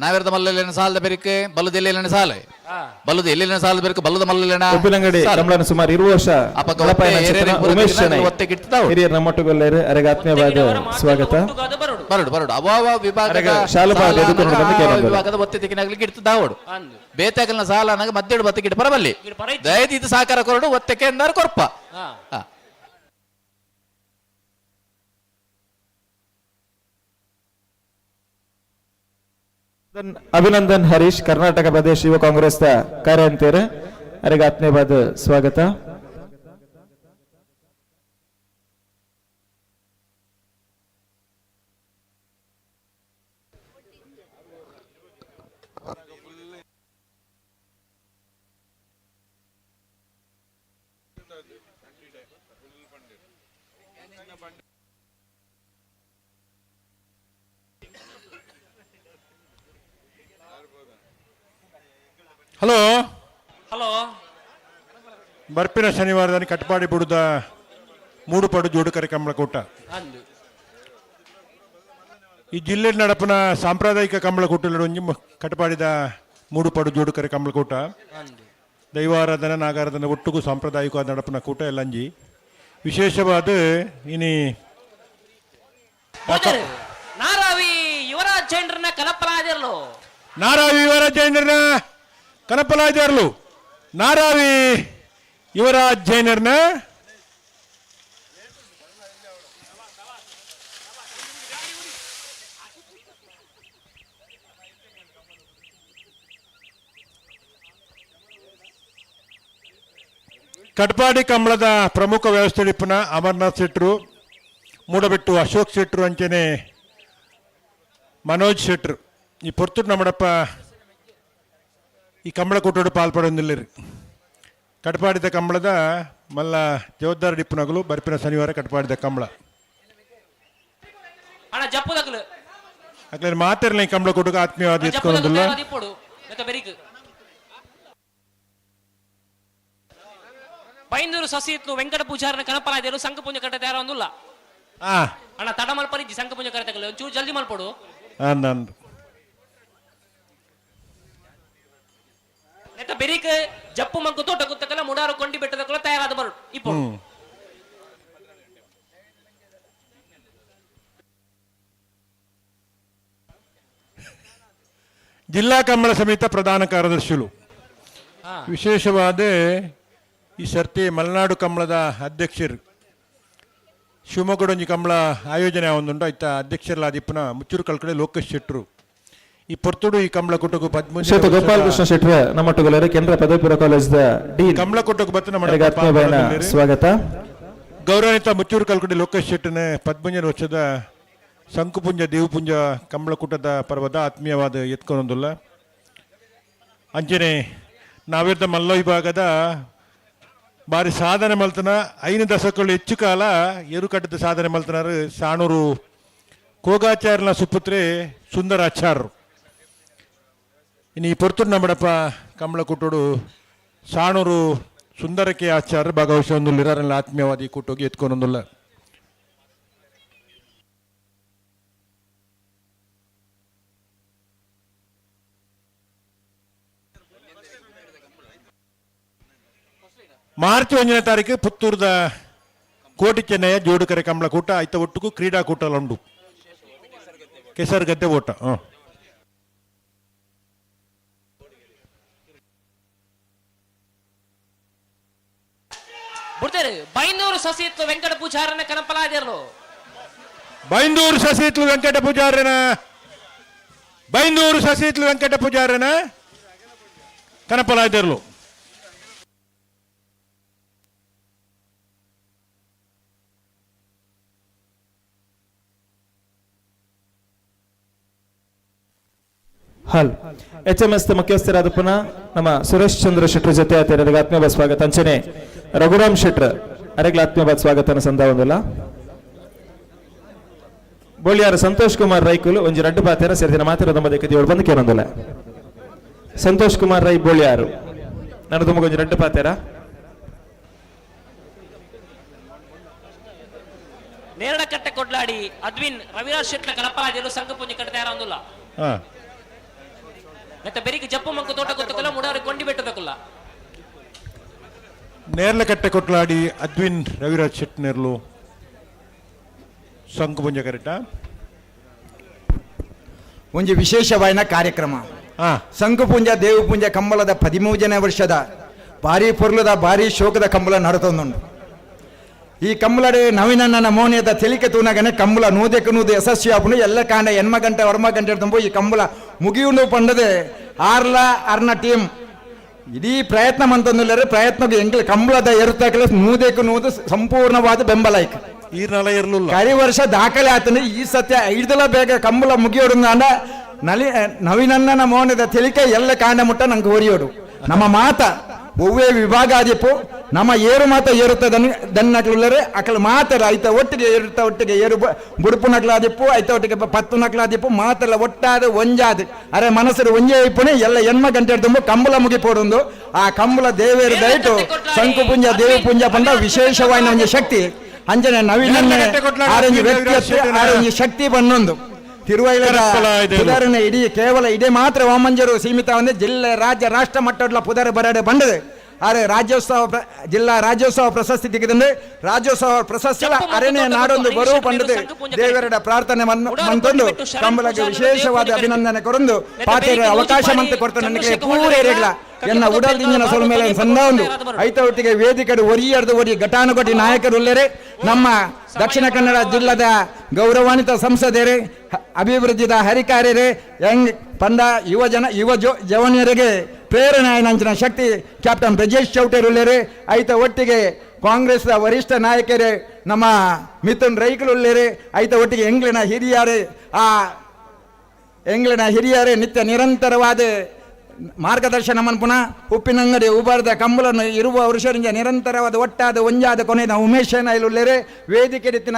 Speaker 16: ನಾವೆರದ ಮಲ್ಲೆಲ್ಲಿನ ಸಾಲದ ಬೆರಿಕೆ ಬಲ್ಲದ ಎಲ್ಲೆಲ್ಲಿನ ಸಾಲ ಬಲ್ಲದ ಎಲ್ಲೆಲ್ಲಿನ ಸಾಲದ ಬೆರಿಕೆ ಬಲ್ಲದ ಮಲ್ಲೆಲ್ಲಿನ
Speaker 15: ಉಪ್ಪಿನಂಗಡಿ ಕಮಲನ ಸುಮಾರು 20 ವರ್ಷ ಉಮೇಶ್ ಹಿರಿಯರ್ ನಮ್ಮೊಟ್ಟುಗೊಲ್ಲೇರು ಅರೆಗೆ ಆತ್ಮೀಯವಾದ ಸ್ವಾಗತ.
Speaker 16: ಬರಡು ಬರಡು ಅವಾವ ವಿಭಾಗದ ವಿಭಾಗದ ಒತ್ತೆ ತಿಕ್ಕಿನಾಗ್ಲಿಕ್ಕೆ ಇಡ್ತದಾವಡು ಬೇತಾಗಲ್ನ ಸಾಲ ಅನ್ನಾಗ ಮದ್ದೆಡು ಬತ್ತಕ್ಕೆ ಇಟ್ಟು ಪರಬಲ್ಲಿ ದಯದೀದು ಸಹಕಾರ ಕೊರಡು ಒತ್ತೆಕ್ಕೆ ಎಂದಾರು ಕೊರ್ಪ.
Speaker 15: ಅಭಿನಂದನ್ ಹರೀಶ್ ಕರ್ನಾಟಕ ಪ್ರದೇಶ ಯುವ ಕಾಂಗ್ರೆಸ್ ಕಾರ್ಯ ಅಂತೀರ ಅವರಿಗೆ ಆತ್ಮೀಯವಾದ ಸ್ವಾಗತ.
Speaker 18: Hello
Speaker 13: hello
Speaker 18: ಬರ್ಪಿನ ಶನಿವಾರದಾನಿ ಕಟ್ಪಾಡಿ ಬುಡುದ ಮೂಡು ಪಡು ಜೋಡುಕರೆ ಕಂಬಳಕೂಟ.
Speaker 13: ಅಂದು
Speaker 18: ಈ ಜಿಲ್ಲೆ ನಡಪನ ಸಾಂಪ್ರದಾಯಿಕ ಕಂಬಳಕೂಟ ಒಂಜಿ ಕಟ್ಪಾಡಿದ ಮೂಡು ಪಡು ಜೋಡುಕರೆ ಕಂಬಳಕೂಟ.
Speaker 13: ಅಂದು
Speaker 18: ದೈವಾರಾಧನೆ ನಾಗಾರಾಧನೆ ಒಟ್ಟುಗು ಸಾಂಪ್ರದಾಯಿಕವಾದ ನಡಪನ ಕೂಟ ಎಲ್ಲಂಜಿ ವಿಶೇಷವಾದ ಇನಿ
Speaker 13: ನಾರಾವಿ ಯುವರಾಜ್ ಜೈನ್ರನ್ನ ಕಲಪಲಾದಿರ್ಲು.
Speaker 18: ನಾರಾವಿ ಯುವರಾಜ್ ಜೈನರ್ನ ಕನಪಲಾಜಾರ್ಲು. ನಾರಾವಿ ಯುವರಾಜ್ ಜೈನರ್ನ ಕಟ್ಪಾಡಿ ಕಂಬಳದ ಪ್ರಮುಖ ವ್ಯವಸ್ಥೆಡಿಪ್ಪನ ಅಮರ್ನಾಥ್ ಶೆಟ್ರು, ಮೂಡಬೆಟ್ಟು ಅಶೋಕ್ ಶೆಟ್ರು, ಅಂಚನೆ ಮನೋಜ್ ಶೆಟ್ರು. ಈ ಪೊರ್ತುಡು ನಮ್ಮಡಪ್ಪ ಈ ಕಂಬಳ ಕೂಟೋಡು ಪಾಲ್ಪಡೊಂದಿಲ್ಲರಿ. ಕಟ್ಪಾಡಿದ ಕಂಬಳದ ಮಲ್ಲ ಜವಾಬ್ದಾರಿ ಡಿಪ್ಪನಗಲು ಬರ್ಪಿನ ಶನಿವಾರ ಕಟ್ಪಾಡಿದ ಕಂಬಳ.
Speaker 13: ಅಣ್ಣ ಜಪ್ಪುದಕ್ಲು
Speaker 18: ಅಕ್ಲೆ ಮಾತಿರ್ಲಿ ಕಂಬಳ ಕೂಟಕ್ಕೆ ಆತ್ಮೀಯವಾದ ಎತ್ಕೊಂದಿಲ್ಲ.
Speaker 13: ಇಪ್ಪೊಡು ಬೆರಿಕ್ ಬೈಂದೂರು ಸಸಿತ್ಲು ವೆಂಕಟ ಪೂಜಾರನ ಕನಪಲಾದೇರು ಸಂಘ ಪೂಂಜ ಕಟ್ಟ ತಯಾರ ಒಂದುಲ್ಲ. ಅಣ್ಣ ತಡ ಮಲ್ಪರಿಜ್ಜಿ ಸಂಘ ಪೂಂಜ ಕರೆತಗಲು ಒಂಚೂರು ಜಲ್ದಿ ಮಲ್ಪೊಡು.
Speaker 18: ನಂದು
Speaker 13: ನೆತ್ತ ಬೆರಿಕ್ ಜಪ್ಪು ಮಂಕು ತೋಟ ಗುತ್ತಕಲ್ಲ ಮುಡಾರು ಕೊಂಡಿ ಬೆಟ್ಟದಕ್ಕಲ್ಲ ತಯಾರಾದ ಬರು ಇಪ್ಪೊಡು.
Speaker 18: ಜಿಲ್ಲಾ ಕಂಬಳ ಸಮಿತಿ ಪ್ರಧಾನ ಕಾರ್ಯದರ್ಶಿಗಳು ವಿಶೇಷವಾದ ಈ ಸರ್ತಿ ಮಲೆನಾಡು ಕಂಬಳದ ಅಧ್ಯಕ್ಷರು ಶಿವಮೊಗ್ಗಡೊಂಜಿ ಕಂಬಳ ಆಯೋಜನೆ ಒಂದುಂಟು ಆಯ್ತಾ ಅಧ್ಯಕ್ಷರಲಾದಿಪ್ಪನ ಮುಚ್ಚೂರು ಕಲ್ಕಡೆ ಲೋಕೇಶ್ ಶೆಟ್ರು ಈ ಪೊರ್ತುಡು ಈ ಕಂಬಳ ಕೂಟಕ್ಕೂ 13
Speaker 15: ಶ್ರೀಯುತ ಗೋಪಾಲಕೃಷ್ಣ ಶೆಟ್ರೆ ನಮ್ಮೊಟ್ಟುಗಲರು ಕೆನರಾ ಪದವಿ ಪೂರ್ವ ಕಾಲೇಜ್ ಡೀನ್
Speaker 18: ಕಂಬಳ ಕೂಟಕ್ಕೆ ಬತ್ತ ನಮ್ಮ
Speaker 15: ಅವರಿಗೆ ಆತ್ಮೀಯವಾದ ಸ್ವಾಗತ.
Speaker 18: ಗೌರವಾನ್ವಿತ ಮುಚ್ಚೂರು ಕಲ್ಕಡೆ ಲೋಕೇಶ್ ಶೆಟ್ಟನೆ 13 ವರ್ಷದ ಶಂಕುಪುಂಜ ದೇವಪುಂಜ ಕಂಬಳಕೂಟದ ಪರ್ವದ ಆತ್ಮೀಯವಾದ ಎತ್ಕೊಂಡೊಂದುಲ್ಲ. ಅಂಚನೆ ನಾವಿರ್ದ ಮಲ್ಲ ವಿಭಾಗದ ಬಾರಿ ಸಾಧನೆ ಮಲ್ತನ 5 ದಶಕಗಳು ಹೆಚ್ಚು ಕಾಲ ಎರುಕಟ್ಟದ ಸಾಧನೆ ಮಲ್ತನಾರು ಸಾಣೂರು ಕೋಗಾಚಾರ್ಯನ ಸುಪುತ್ರೆ ಸುಂದರಾಚಾರ್ಯರು. ಇನ್ನು ಈ ಪೊರ್ತುಡು ನಮ್ಮಡಪ್ಪ ಕಂಬಳಕೂಟೋಡು ಸಾಣೂರು ಸುಂದರಕ್ಕೆ ಆಚಾರ್ಯ ಭಾಗವಹಿಸೊಂದುಲ್ಲ ಆತ್ಮೀಯವಾದ ಈ ಕೂಟೋಗಿ ಎತ್ಕೊಂಡೊಂದುಲ್ಲ. ಮಾರ್ಚ್ 1ನೇ ತಾರೀಕು ಪುತ್ತೂರ್ದ ಕೋಟಿ ಚೆನ್ನಯ್ಯ ಜೋಡುಕರೆ ಕಂಬಳ ಕೂಟ ಆಯ್ತ ಒಟ್ಟುಕು ಕ್ರೀಡಾಕೂಟ ಉಂಡು ಕೆಸರುಗದ್ದೆ ಓಟ.
Speaker 13: ಬಿಡ್ತಾರೆ ಬೈಂದೂರು ಸಸಿತ್ಲು ವೆಂಕಟ ಪೂಜಾರನ ಕನಪಲಾದಿರ್ಲು.
Speaker 18: ಬೈಂದೂರು ಸಸಿತ್ಲು ವೆಂಕಟ ಪೂಜಾರನ ಬೈಂದೂರು ಸಸಿತ್ಲು ವೆಂಕಟ ಪೂಜಾರನ ಕನಪಲಾದಿರ್ಲು.
Speaker 15: ಹಲ್ H M S ಮುಖ್ಯಸ್ಥರಾದ ಪುನಃ ನಮ್ಮ ಸುರೇಶ್ ಚಂದ್ರ ಶೆಟ್ಟರ್ ಜೊತೆ ಆತರಿಗೆ ಆತ್ಮೀಯ ಸ್ವಾಗತ. ಅಂಚನೆ ರಘುರಾಮ್ ಶೆಟ್ಟರ್ ಅರೆಗ್ಲ ಆತ್ಮೀಯವಾದ ಸ್ವಾಗತನ ಸಂದಾವೊಂದಿಲ್ಲ. ಬೋಳಿಯಾರ ಸಂತೋಷ್ ಕುಮಾರ್ ರೈಕುಲು ಒಂಜಿ ರಡ್ಡು ಪಾತೆರ ಸೇರಿದಿನ ಮಾತಿರ ದೊಂಬದಕ್ಕೆ ಏಳು ಬಂದು ಕೇಳೊಂದಿಲ್ಲ. ಸಂತೋಷ್ ಕುಮಾರ್ ರೈ ಬೋಳಿಯಾರು ನಾನು ತುಂಬ ಒಂಜಿ ರಡ್ಡು ಪಾತೆರ.
Speaker 13: ನೇರಳಕಟ್ಟೆ ಕೊಡ್ಲಾಡಿ ಅದ್ವಿನ್ ರವಿರಾಜ್ ಶೆಟ್ಲ ಕಲಪರಾಜರು ಸಂಘ ಪೂಂಜೆ ಕಟ್ಟ ತಯಾರ ಒಂದುಲ್ಲ. ಮತ್ತೆ ಬೆರಿಗೆ ಜಪ್ಪು ಮಂಕು ತೋಟ ಗೊತ್ತಕಲ್ಲ ಮುಡಾರಿ ಕೊಂಡಿ ಬೆಟ್ಟದಕ್ಕಲ್ಲ.
Speaker 18: ನೇರ್ಲಕಟ್ಟೆ ಕೊಟ್ಲಾಡಿ ಅದ್ವಿನ್ ರವಿರಾಜ್ ಶೆಟ್ ನೇರ್ಲು ಸಂಕುಪುಂಜ ಕರೆಕ್ಟ
Speaker 2: ಒಂಜಿ ವಿಶೇಷವಾಯಿನ ಕಾರ್ಯಕ್ರಮ ಸಂಕುಪುಂಜ ದೇವಪುಂಜ ಕಂಬಳದ 13ನೇ ವರ್ಷದ ಭಾರಿ ಪೊರ್ಲದ ಭಾರಿ ಶೋಕದ ಕಂಬಳ ನಡತೊಂದುಂಡು. ಈ ಕಂಬಳಡೆ ನವೀನನ್ನ ಮೋನಿಯದ ತೆಲಿಕೆ ತೂನಗನೆ ಕಂಬಳ ನೂದೆಕ್ ನೂದು ಯಶಸ್ವಿ ಆಪುಂಡು. ಎಲ್ಲ ಕಾಂಡ ಎನ್ಮ ಗಂಟೆ ವರ್ಮ ಗಂಟೆ ತುಂಬ ಈ ಕಂಬಳ ಮುಗಿಯುಂಡು ಪಂಡದೆ ಆರ್ಲ ಅರ್ನ ಟೀಮ್ ಇಡೀ ಪ್ರಯತ್ನ ಮಂತಂದುಲ್ಲರೆ ಪ್ರಯತ್ನಕ್ಕೆ ಎಂಗ್ಲ ಕಂಬಳದ ಎರುತ್ತಾಕಲೆ ನೂದೆಕ್ ನೂದು ಸಂಪೂರ್ಣವಾದ ಬೆಂಬಲ ಐಕ್.
Speaker 18: ಈ ನಲ ಇರಲಿಲ್ಲ
Speaker 2: ಕರಿ ವರ್ಷ ದಾಖಲೆ ಆತನ ಈ ಸತ್ಯ ಐದಲ ಬೇಗ ಕಂಬಳ ಮುಗಿಯೋಡು ನಲಿ ನವೀನನ್ನ ಮೋನದ ತೆಲಿಕೆ ಎಲ್ಲ ಕಾಂಡ ಮುಟ್ಟ ನಂಗೆ ಓರಿಯೋಡು ನಮ್ಮ ಮಾತ ಒವ್ವೇ ವಿಭಾಗ ಆದಿಪ್ಪು ನಮ್ಮ ಏರು ಮಾತ ಏರುತ್ತ ದನ್ನಕ್ಲುಲ್ಲರೆ ಅಕಲ್ ಮಾತ್ರ ಐತ ಒಟ್ಟಿಗೆ ಏರುತ್ತ ಒಟ್ಟಿಗೆ ಏರು ಬುಡುಪು ನಕ್ಲಾದಿಪ್ಪು ಐತ ಒಟ್ಟಿಗೆ ಪತ್ತು ನಕ್ಲಾದಿಪ್ಪು ಮಾತೆಲ್ಲ ಒಟ್ಟಾದ ಒಂಜಾದ ಅರೆ ಮನಸ್ಸು ಒಂಜೇ ಇಪ್ಪುನೆ ಎಲ್ಲ ಎನ್ಮ ಗಂಟೆ ತುಂಬ ಕಂಬಳ ಮುಗಿಪೋಡೊಂದು ಆ ಕಂಬಳ ದೇವೇರು ದಯಟು ಶಂಕು ಪುಂಜ ದೇವಿ ಪುಂಜ ಪಂಡ ವಿಶೇಷವಾದ ಒಂಜಿ ಶಕ್ತಿ ಅಂಜನೆ ನವೀನ ಆರೊಂಜಿ ವ್ಯಕ್ತಿ ಆರೊಂಜಿ ಶಕ್ತಿ ಬನ್ನೊಂದು ತಿರುವೈಲದ ಪುದರನ ಇಡೀ ಕೇವಲ ಇಡೀ ಮಾತ್ರ ವಾಮಂಜರು ಸೀಮಿತ ಒಂದೇ ಜಿಲ್ಲೆ ರಾಜ್ಯ ರಾಷ್ಟ್ರ ಮಟ್ಟದ ಪುದರ ಬರಡೆ ಬಂದದೆ. ಆದರೆ ರಾಜ್ಯೋತ್ಸವ ಜಿಲ್ಲಾ ರಾಜ್ಯೋತ್ಸವ ಪ್ರಶಸ್ತಿ ತೆಗೆದಂದ್ರೆ ರಾಜ್ಯೋತ್ಸವ ಪ್ರಶಸ್ತಿ ಅರಣ್ಯ ನಾಡೊಂದು ಬರುವ ಪಂಡದೆ ದೇವರ ಪ್ರಾರ್ಥನೆ ಮಂತೊಂದು ಕಂಬಳಕ್ಕೆ ವಿಶೇಷವಾದ ಅಭಿನಂದನೆ ಕೊರೊಂದು ಪಾತೆರ ಅವಕಾಶ ಮಂತೆ ಕೊಡ್ತಾನೆ ನನಗೆ ಪೂರೇರಿಗಳ ಎನ್ನ ಉಡಲ್ ದಿಂಜಿನ ಸೊಲ್ ಮೇಲೆ ಸಂದ ಒಂದು ಐತ ಒಟ್ಟಿಗೆ ವೇದಿಕೆ ಒರಿಯರ್ದು ಒರಿ ಘಟಾನುಘಟಿ ನಾಯಕರುಳ್ಳರೆ ನಮ್ಮ ದಕ್ಷಿಣ ಕನ್ನಡ ಜಿಲ್ಲಾದ ಗೌರವಾನ್ವಿತ ಸಂಸದರು ಅಭಿವೃದ್ಧಿದ ಹರಿಕಾರ್ಯರೇ ಹೆಂಗ್ ಪಂಡ ಯುವ ಜನ ಯುವ ಜವನಿಯರಿಗೆ ಪ್ರೇರಣೆ ನಂಚಿನ ಶಕ್ತಿ ಕ್ಯಾಪ್ಟನ್ ಬ್ರಜೇಶ್ ಚೌಟೇರುಳ್ಳೇರೆ ಐತ ಒಟ್ಟಿಗೆ ಕಾಂಗ್ರೆಸ್ನ ವರಿಷ್ಠ ನಾಯಕರೇ ನಮ್ಮ ಮಿಥುನ್ ರೈಕುಲುಳ್ಳೇರೆ ಐತ ಒಟ್ಟಿಗೆ ಎಂಗ್ಲಿನ ಹಿರಿಯರೇ ಆ ಎಂಗ್ಲಿನ ಹಿರಿಯರೇ ನಿತ್ಯ ನಿರಂತರವಾದ ಮಾರ್ಗದರ್ಶನ ಮನ್ಪುನ ಉಪ್ಪಿನಂಗಡಿ ಉಬಾರದ ಕಂಬಳನ್ನು ಇರುವ ವರುಷರಿಂದ ನಿರಂತರವಾದ ಒಟ್ಟಾದ ಒಂಜಾದ ಕೊನೆಯ ಉಮೇಶನ ಇಲ್ಲುಳ್ಳೇರೆ ವೇದಿಕೆ ರೀತಿನ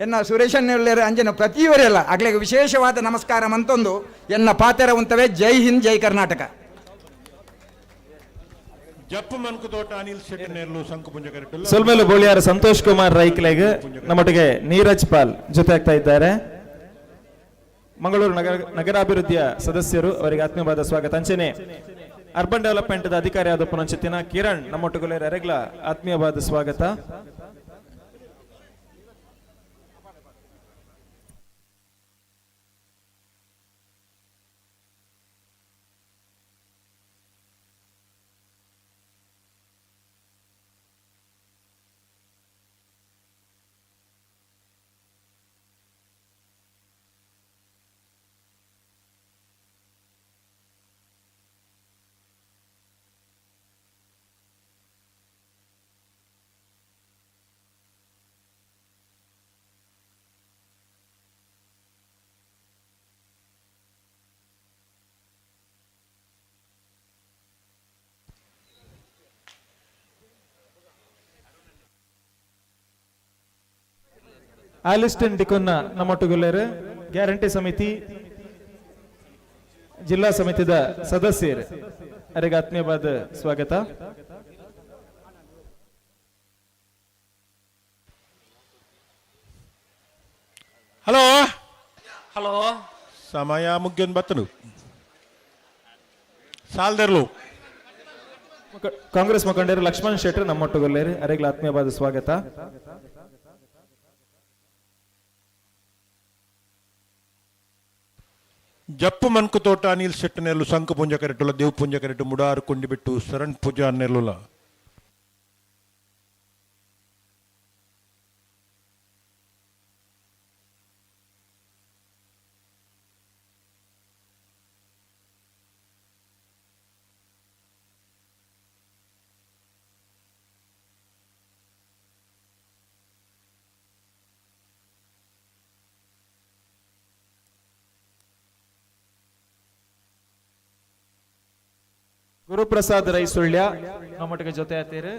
Speaker 2: ಎನ್ನ ಸುರೇಶನ್ ಉಳ್ಳೇರೆ ಅಂಜನ ಪ್ರತಿಯವರೆಲ್ಲ ಅಗ್ಲಿಗೆ ವಿಶೇಷವಾದ ನಮಸ್ಕಾರ ಮಂತೊಂದು ಎನ್ನ ಪಾತೆರ ಉಂತವೆ. ಜೈ ಹಿಂದ್, ಜೈ ಕರ್ನಾಟಕ.
Speaker 15: ಸೊಲ್ಮೇಲು ಬೋಳಿಯಾರ ಸಂತೋಷ್ ಕುಮಾರ್ ರೈಕ್ಲೆಗ್ ನಮ್ಮೊಟ್ಟಿಗೆ ನೀರಜ್ ಪಾಲ್ ಜೊತೆ ಆಗ್ತಾ ಇದ್ದಾರೆ. ಮಂಗಳೂರು ನಗರಾಭಿವೃದ್ಧಿಯ ಸದಸ್ಯರು ಅವರಿಗೆ ಆತ್ಮೀಯವಾದ ಸ್ವಾಗತ. ಅಂಚನೆ ಅರ್ಬನ್ ಡೆವಲಪ್ಮೆಂಟ್ ಅಧಿಕಾರಿ ಆದ ಪುನಂಚಿತ್ತಿನ ಕಿರಣ್ ನಮ್ಮೊಟ್ಟಿಗೆ ಅರೆಗ್ಲ ಆತ್ಮೀಯವಾದ ಸ್ವಾಗತ. ಆಲಿಸ್ಟನ್ ಡಿಕೊನ್ನ ನಮ್ಮೊಟ್ಟುಗುಲ್ಲೇರು ಗ್ಯಾರಂಟಿ ಸಮಿತಿ ಜಿಲ್ಲಾ ಸಮಿತಿದ ಸದಸ್ಯರು ಅವರಿಗೆ ಆತ್ಮೀಯವಾದ ಸ್ವಾಗತ.
Speaker 18: ಹಲೋ
Speaker 13: ಹಲೋ,
Speaker 18: ಸಮಯ ಮುಗ್ಯನ್ ಬತ್ತನು ಸಾಲ್ದರ್ಲು.
Speaker 15: ಕಾಂಗ್ರೆಸ್ ಮುಖಂಡರು ಲಕ್ಷ್ಮಣ್ ಶೆಟ್ಟರ್ ನಮ್ಮೊಟ್ಟುಗುಲ್ಲೇರು ಅವರಿಗೆ ಆತ್ಮೀಯವಾದ ಸ್ವಾಗತ.
Speaker 18: ಜಪ್ಪು ಮನ್ಕು ತೋಟ ಅನಿಲ್ ಶೆಟ್ಟ ನೆಲ್ಲು ಶಂಕು ಪುಂಜ ಕರೆಟುಲ ದೇವ್ ಪುಂಜ ಕರೆಟು ಮುಡಾರು ಕೊಂಡಿಬಿಟ್ಟು ಶರಣ್ ಪೂಜಾ ನೆಲ್ಲುಲ.
Speaker 15: ಗುರುಪ್ರಸಾದ್ ರೈ ಸುಳ್ಯ ನಮ್ಮೊಟ್ಟಿಗೆ ಜೊತೆ ಆತೀರಿ.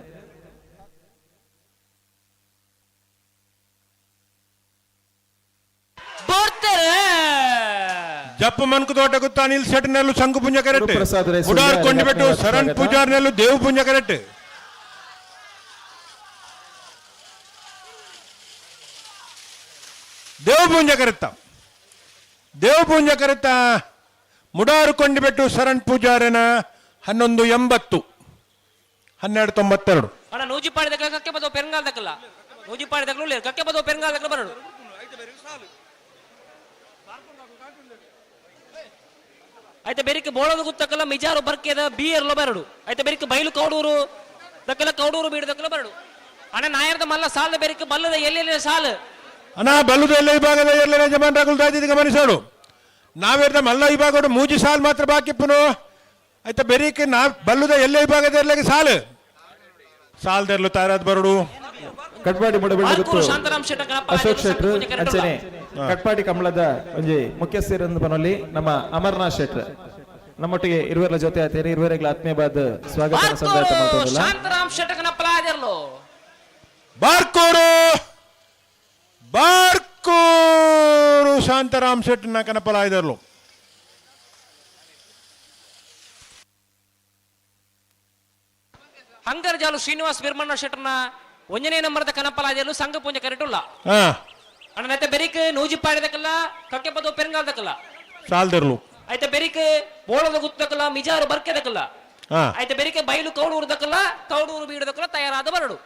Speaker 18: ಜಪ್ಪು ಮನ್ಕು ತೋಟ ಗುತ್ತ ಅನಿಲ್ ಶೆಟ್ ನೆಲ್ಲು ಶಂಕು ಪುಂಜ ಕರೆಕ್ಟ್ ಮುಡಾರು ಕೊಂಡಿಬಿಟ್ಟು ಶರಣ್ ಪೂಜಾರ್ ನೆಲ್ಲು ದೇವ್ ಪುಂಜ ಕರೆಕ್ಟ್. ದೇವ್ ಪುಂಜ ಕರೆತ್ತ ದೇವ್ ಪುಂಜ ಕರೆತ್ತ ಮುಡಾರು ಕೊಂಡಿಬಿಟ್ಟು ಶರಣ್ ಪೂಜಾರನ 11.80 12.92.
Speaker 13: ಅಣ್ಣ ನೂಜಿಪಾಡಿ ದಕ್ಕಲ ಕಕ್ಕೆ ಬದೋ ಪೆರಂಗಾಲ್ ದಕ್ಕಲ ನೂಜಿಪಾಡಿ ದಕ್ಕಲು ಕಕ್ಕೆ ಬದೋ ಪೆರಂಗಾಲ್ ದಕ್ಕಲ ಬರಡು. ಆಯ್ತ ಬೆರಿಕೆ ಬೋಳದ ಗುತ್ತಕ್ಕಲ್ಲ ಮಿಜಾರು ಬರ್ಕೆದ ಬಿಯರ್ಲ ಬರಡು. ಆಯ್ತ ಬೆರಿಕೆ ಬೈಲು ಕೌಡೂರು ದಕ್ಕಲ ಕೌಡೂರು ಬೀಡು ದಕ್ಕಲ ಬರಡು. ಅಣ್ಣ ನಾಯರ್ದ ಮಲ್ಲ ಸಾಲದ ಬೆರಿಕೆ ಬಲ್ಲದ ಎಲ್ಲೆಲ್ಲಿ ಸಾಲು.
Speaker 18: ಅಣ್ಣ ಬಲ್ಲದ ಎಲ್ಲ ವಿಭಾಗದ ಎಲ್ಲ ಯಜಮಾನ್ ರಾಗುಲ್ ದಾದಿ ಗಮನಿಸೋಡು. ನಾವೇರ್ದ ಮಲ್ಲ ವಿಭಾಗ ಮೂಜಿ ಸಾಲು ಮಾತ್ರ ಬಾಕಿಪ್ಪನು. ಆಯ್ತಾ ಬೆರೀಕೆ ನಾ ಬಲ್ಲುದ ಎಲ್ಲೇ ವಿಭಾಗದ ಎಲ್ಲಿಗೆ ಸಾಲು ಸಾಲದೆರ್ಲು ತಾರಾದ್ ಬರಡು.
Speaker 15: ಕಟ್ಪಾಡಿ ಮುಡಬೆಳ್ಳು ಅಶೋಕ್ ಶೆಟ್ರು ಅಂಚನೆ ಕಟ್ಪಾಡಿ ಕಮಲದ ಒಂಜಿ ಮುಖ್ಯಸ್ಥರಂದು ಬನೊಲ್ಲಿ ನಮ್ಮ ಅಮರ್ನಾಥ್ ಶೆಟ್ರು. ನಮ್ಮೊಟ್ಟಿಗೆ ಇರುವರ ಜೊತೆ ಆತೇರಿ ಇರುವರೆಗಳ ಆತ್ಮೀಯವಾದ ಸ್ವಾಗತ ಸಂದಾಯ ಮಾಡ್ತದಲ್ಲ.
Speaker 13: ಶಾಂತರಾಮ್ ಶೆಟ್ಟಕನ ಪಲಾದಿರ್ಲು.
Speaker 18: ಬಾರ್ಕೂರು ಬಾರ್ಕೂರು ಶಾಂತರಾಮ್ ಶೆಟ್ಟನ ಕನಪಲಾಯ್ದರ್ಲು.
Speaker 13: ಹಂಗರ್ಜಾಲು ಶ್ರೀನಿವಾಸ್ ಬಿರ್ಮಣ್ಣ ಶೆಟ್ಟರ್ನ ಒಂಜನೇ ನಂಬರ್ದ ಕನಪಲಾದಿರ್ಲು ಸಂಘ ಪೂಂಜೆ ಕರೆಟುಲ್ಲ. ಅಣ್ಣ ಬೆರಿಕ್ ನೂಜಿಪಾಡಿದಕ್ಕಲ್ಲ ಕಕ್ಕೆಪದ ಪೆರಂಗಾಲ್ದಕ್ಕಲ್ಲ
Speaker 18: ಸಾಲ್ದರ್ಲು.
Speaker 13: ಐತೆ ಬೆರಿಕ್ ಬೋಳದ ಗುತ್ತದಕ್ಕಲ್ಲ ಮಿಜಾರು ಬರ್ಕೆದಕ್ಕಲ್ಲ ಐತೆ ಬೆರಿಕೆ ಬೈಲು ಕೌಡೂರು ದಕ್ಕಲ್ಲ ಕೌಡೂರು ಬೀಡದಕ್ಕಲ್ಲ ತಯಾರಾದ ಬರಡು.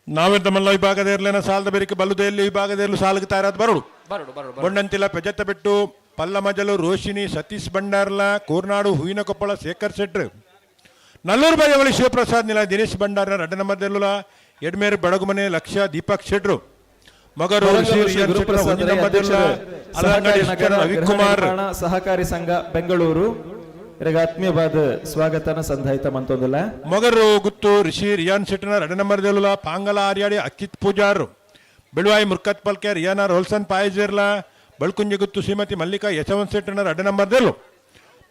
Speaker 18: ನಾವೆಂತ ಮಲ್ಲ ವಿಭಾಗದ ಇರ್ಲೇನ ಸಾಲದ ಬೆರಿಕೆ ಬಲ್ಲುದೆಯಲ್ಲಿ ವಿಭಾಗದ ಇರಲು ಸಾಲಕ್ಕೆ ತಯಾರಾದ ಬರಡು.
Speaker 13: ಬರಡು ಬರಡು.
Speaker 18: ಬೊಂಡಂತಿಲ ಪೆಜತ್ತ ಬೆಟ್ಟು ಪಲ್ಲಮಜಲು ರೋಶಿನಿ ಸತೀಶ್ ಭಂಡಾರ್ಲ ಕೋರ್ನಾಡು ಹೂವಿನ ಕೊಪ್ಪಳ ಶೇಖರ್ ಶೆಟ್ರು ನಲ್ಲೂರು ಬಾಯವಳಿ ಶಿವಪ್ರಸಾದ್ ನಿಲ ದಿನೇಶ್ ಭಂಡಾರ್ನ ರಡ್ಡ ನಂಬರ್ ಎಡ್ಮೇರು ಬಡಗುಮನೆ ಲಕ್ಷ್ಯ ದೀಪಕ್ ಶೆಟ್ರು ಮಗರು ರವಿಕುಮಾರ್
Speaker 15: ಸಹಕಾರಿ ಸಂಘ ಬೆಂಗಳೂರು ಆತ್ಮೀಯವಾದ ಸ್ವಾಗತನ ಸಂಧಾಯಿತ ಮಂತೊಂದಿಲ್ಲ.
Speaker 18: ಮೊಗರು ಗುತ್ತು ರಿಷಿ ರಿಯಾನ್ ಶೆಟ್ಟನ ರಡ್ಡ ನಂಬರ್ ದೇಲುಲ ಪಾಂಗಲ ಆರ್ಯಾಡಿ ಅಕ್ಕಿತ್ ಪೂಜಾರು ಬೆಳುವಾಯಿ ಮುರ್ಕತ್ ಪಲ್ಕೆ ರಿಯಾನ ರೋಲ್ಸನ್ ಪಾಯಜೇರ್ಲ ಬಳ್ಕುಂಜೆ ಗುತ್ತು ಶ್ರೀಮತಿ ಮಲ್ಲಿಕಾ ಯಶವಂತ್ ಶೆಟ್ಟನ ರಡ್ಡ ನಂಬರ್ ದೇಲು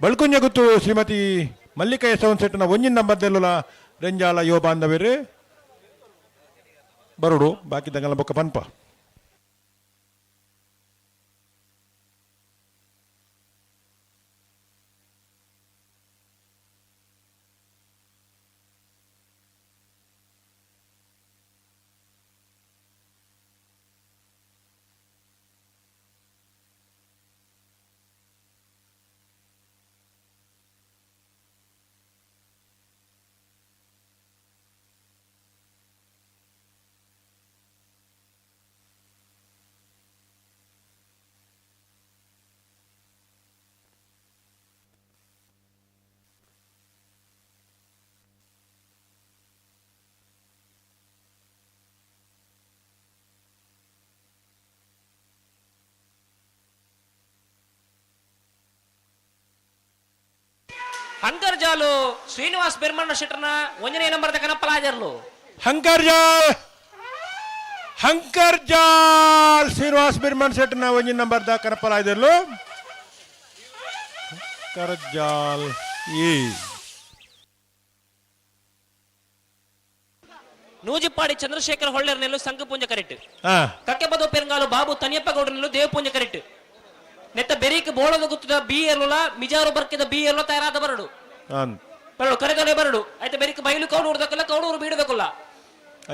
Speaker 18: ಬಳ್ಕುಂಜೆ ಗುತ್ತು ಶ್ರೀಮತಿ ಮಲ್ಲಿಕಾ ಯಶವಂತ್ ಶೆಟ್ಟನ ಒಂಜಿನ ನಂಬರ್ ದೇಲುಲ ರೆಂಜಾಲ ಯುವ ಬಾಂಧವ್ಯರು ಬರುಡು ಬಾಕಿ ದಂಗಲ ಬೊಕ್ಕ ಪನ್ಪ.
Speaker 13: ಹಂಕರ್ಜಾಲು ಶ್ರೀನಿವಾಸ್ ಬೆರ್ಮಣ್ಣ ಶೆಟ್ಟರ್ನ ಒಂಜನೇ ನಂಬರ್ದ ಕನಪಲಾಜರ್ಲು.
Speaker 18: ಹಂಕರ್ಜಾಲ್ ಹಂಕರ್ಜಾಲ್ ಶ್ರೀನಿವಾಸ್ ಬಿರ್ಮಣ್ ಶೆಟ್ಟರ್ನ ಒಂಜಿನ ನಂಬರ್ದ ಕನಪಲಾಜರ್ಲು. ಹಂಕರ್ಜಾಲ್ ಈ
Speaker 13: ನೂಜಿಪ್ಪಾಡಿ ಚಂದ್ರಶೇಖರ್ ಹೊಳ್ಳೆರ್ನೆಲ್ಲು ಸಂಘ ಪೂಂಜ ಕರೆಕ್ಟ್. ಕಕ್ಕೆಪದ ಪೆರಂಗಾಲು ಬಾಬು ತನಿಯಪ್ಪ ಗೌಡನೆಲ್ಲು ದೇವ ಪೂಂಜ ಕರೆಕ್ಟ್. ನೆತ್ತ ಬೆರೀಕ್ ಬೋಳದ ಗುತ್ತದ ಬಿ ಎರ್ಲುಲ ಮಿಜಾರು ಬರ್ಕೆದ ಬಿ ಎರ್ಲು ತಯಾರಾದ ಬರಡು. ಬರಡು ಕರೆದೊಲೆ ಬರಡು ಐತೆ ಬೆರಿಕ್ ಬೈಲು ಕೌಡೂರು ದಕ್ಕಲ್ಲ ಕೌಡೂರು ಬೀಡದಕ್ಕಲ್ಲ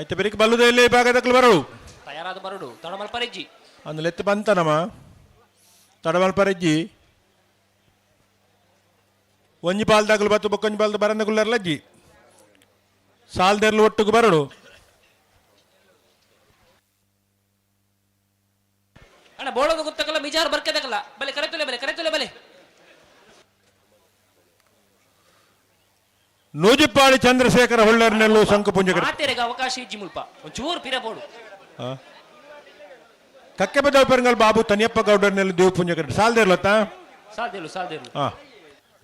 Speaker 18: ಐತೆ ಬೆರಿಕ್ ಬಲ್ಲುದ ಇಲ್ಲಿ ಭಾಗದಕ್ಕಲ್ಲ ಬರಡು
Speaker 13: ತಯಾರಾದ ಬರಡು ತಡಮಲ್ ಪರಿಜ್ಜಿ
Speaker 18: ಅಂದು ಲೆತ್ತು ಬಂತ ನಮ್ಮ ತಡಮಲ್ ಪರಿಜ್ಜಿ ಒಂಜಿ ಪಾಲ್ದಾಗಲು ಬತ್ತು ಬೊಕ್ಕೊಂಜಿ ಪಾಲ್ದ ಬರಂದ ಗುಲ್ಲರ್ಲಜ್ಜಿ ಸಾಲ್ದೆರ್ಲು ಒಟ್ಟುಗು ಬರಡು.
Speaker 13: ಅಣ್ಣ ಬೋಳದ ಗುತ್ತಕಲ್ಲ ಮಿಜಾರು ಬರ್ಕೆದಕ್ಕಲ್ಲ ಬಲೆ ಕರೆತೊಲೆ ಬಲೆ ಕರೆತೊಲೆ ಬಲೆ.
Speaker 18: ನೂಜಿಪ್ಪಾಡಿ ಚಂದ್ರಶೇಖರ ಹೊಳ್ಳರ್ನೆಲ್ಲು ಶಂಕುಪುಂಜ
Speaker 13: ಮಾತೆರೆಗೆ ಅವಕಾಶ ಇಜ್ಜಿ ಮುಲ್ಪ ಒಂಚೂರು ಪಿರ ಬೋಡು.
Speaker 18: ಕಕ್ಕೆಬದ ಪೆರಂಗಲ್ ಬಾಬು ತನಿಯಪ್ಪ ಗೌಡರ್ನೆಲ್ಲು ದೇವಪುಂಜ ಕರೆಕ್ಟ್ ಸಾಲ್ದೇರ್ಲತ್ತ
Speaker 13: ಸಾಲ್ದೇಲು ಸಾಲ್ದೇಲು.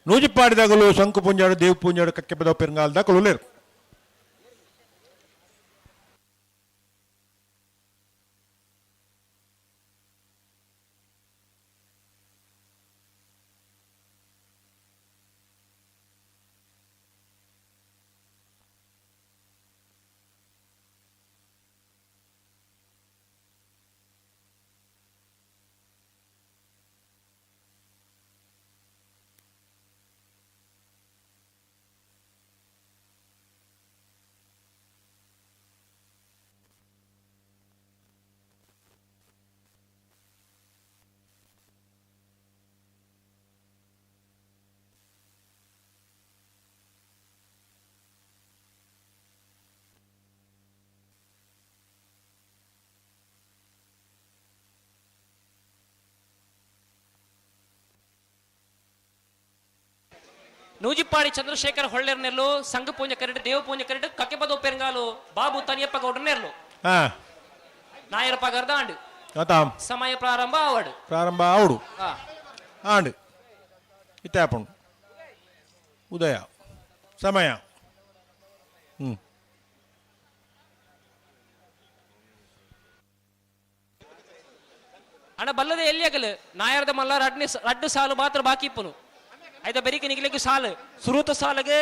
Speaker 18: ನೂಜಿಪ್ಪಾಡಿದಾಗಲು ಶಂಕುಪುಂಜಾಡು ದೇವಪುಂಜಾಡು ಕಕ್ಕೆಬದ ಪೆರಂಗಾಲ್ ದಾಕಲು ಉಲ್ಲೇರು.
Speaker 13: ನೂಜಿಪ್ಪಾಡಿ ಚಂದ್ರಶೇಖರ್ ಹೊಳ್ಳೆರ್ನೆಲ್ಲು ಸಂಘ ಪೂಂಜ ಕರೆಡು ದೇವ ಪೂಂಜ ಕರೆಡು ಕಕ್ಕೆಪದ ಪೆರಂಗಾಲು ಬಾಬು ತನಿಯಪ್ಪ ಗೌಡರ್ನೆರ್ಲು ನಾಯರ ಪಗರ್ದ ಆಂಡು ಸಮಯ ಪ್ರಾರಂಭ ಆವಡು
Speaker 18: ಪ್ರಾರಂಭ ಆವಡು ಆಂಡು ಇತ್ತಾಪಣು ಉದಯ ಸಮಯ
Speaker 13: ಅಣ್ಣ ಬಲ್ಲದೆ ಎಲ್ಲಿ ಆಗಲು ನಾಯರದ ಮಲ್ಲ ರಡ್ಡು ಸಾಲು ಮಾತ್ರ ಬಾಕಿ ಇಪ್ಪನು. ಐತ ಬೆರಿಕೆ ನಿಗಲಿಗೆ ಸಾಲು ಸುರೂತ ಸಾಲಗೆ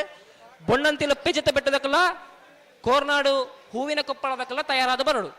Speaker 13: ಬೊಣ್ಣಂತಿಲ ಪೆಜತ ಬೆಟ್ಟದಕ್ಕಲ್ಲ ಕೋರ್ನಾಡು ಹೂವಿನ ಕೊಪ್ಪಳದಕ್ಕಲ್ಲ ತಯಾರಾದ ಬರಡು.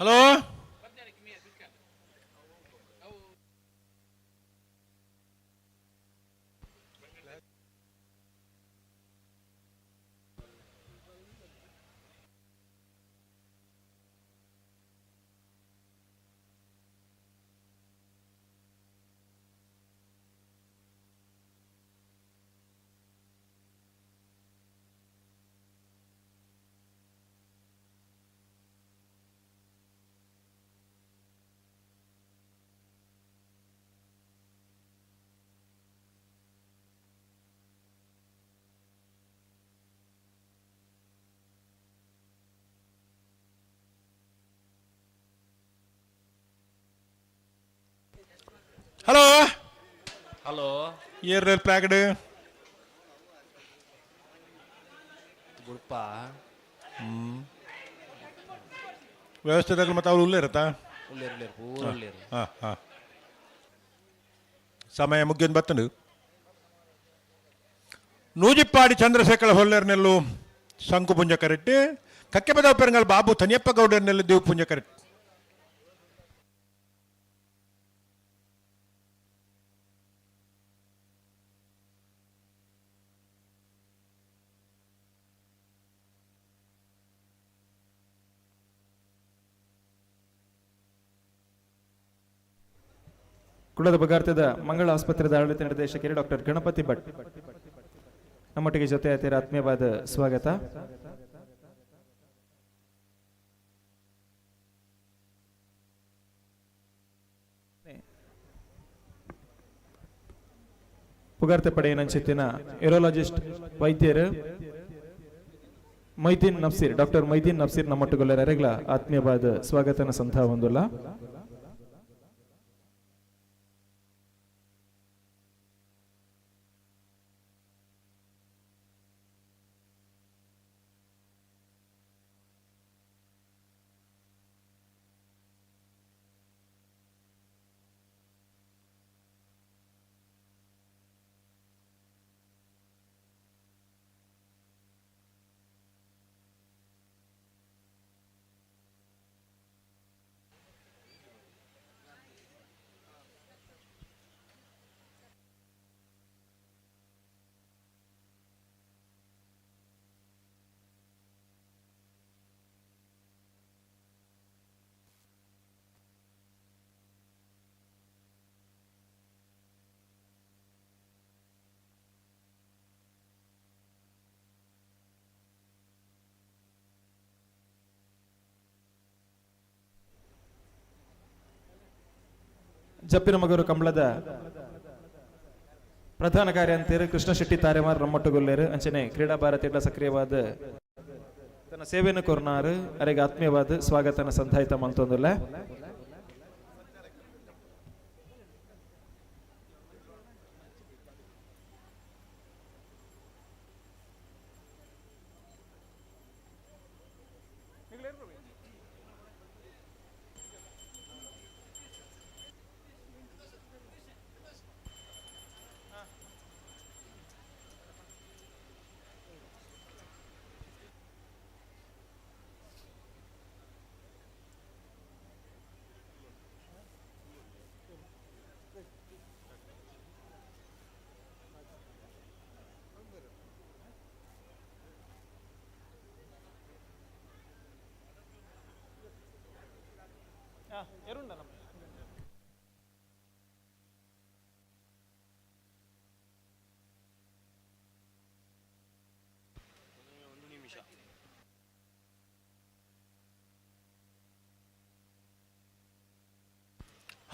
Speaker 18: ಹಲೋ ಹಲೋ
Speaker 13: ಹಲೋ
Speaker 18: ಏರ್ ಪ್ಲಾಗಡ್
Speaker 13: ಗುಡ್ಪ
Speaker 18: ವ್ಯವಸ್ಥೆದಾಗ ಮತ್ತೆ ಅವ್ರು ಉಳ್ಳೇ ಇರತ್ತಾ?
Speaker 13: ಉಳ್ಳೇರು ಉಳ್ಳೇರು ಪೂರ ಉಳ್ಳೇರು.
Speaker 18: ಹಾಂ ಹಾಂ ಸಮಯ ಮುಗ್ಗಿನ ಬತ್ತಂಡು. Nujippadi Chandrashekara ಹೊಲ್ಲೇರ್ನೆಲ್ಲು ಶಂಕುಪುಂಜ correct, ಕಕ್ಕೆಪದ ಪೆರಂಗಲ್ Babu Taniyappa ಗೌಡರ್ನೆಲ್ಲು ದೇವಪುಂಜ correct.
Speaker 15: ಕುಳ್ಳದ ಬಗಾರ್ತದ ಮಂಗಳ ಆಸ್ಪತ್ರೆದ ಆಡಳಿತ ನಿರ್ದೇಶಕರು ಡಾಕ್ಟರ್ ಗಣಪತಿ ಭಟ್ ನಮ್ಮೊಟ್ಟಿಗೆ ಜೊತೆ ಆತೀರ, ಆತ್ಮೀಯವಾದ ಸ್ವಾಗತ. ಪುಗಾರ್ತೆ ಪಡೆಯನಂಚಿತ್ತಿನ ಯೂರೋಲಾಜಿಸ್ಟ್ ವೈದ್ಯರು ಮೈದೀನ್ ನಫ್ಸೀರ್, ಡಾಕ್ಟರ್ ಮೈದೀನ್ ನಫ್ಸೀರ್ ನಮ್ಮೊಟ್ಟುಗೊಲ್ಲರೆಗಳ ಆತ್ಮೀಯವಾದ ಸ್ವಾಗತನ ಸಂಥ ಹೊಂದುಲ್ಲ. ಜಪ್ಪಿನ ಮಗರು ಕಂಬಳದ ಪ್ರಧಾನ ಕಾರ್ಯಂತೇರು ಕೃಷ್ಣ ಶೆಟ್ಟಿ ತಾರೆಮಾರ್ ರಮ್ಮಟ್ಟುಗೊಲ್ಲೇರು ಅಂಚನೆ ಕ್ರೀಡಾ ಭಾರತಿ ಸಕ್ರಿಯವಾದ ತನ್ನ ಸೇವೆಯನ್ನು ಕೊರ್ನಾರು ಅರೆಗೆ ಆತ್ಮೀಯವಾದ ಸ್ವಾಗತನ ಸಂಧಾಯಿತ ಮಂತೊಂದುಲ್ಲ.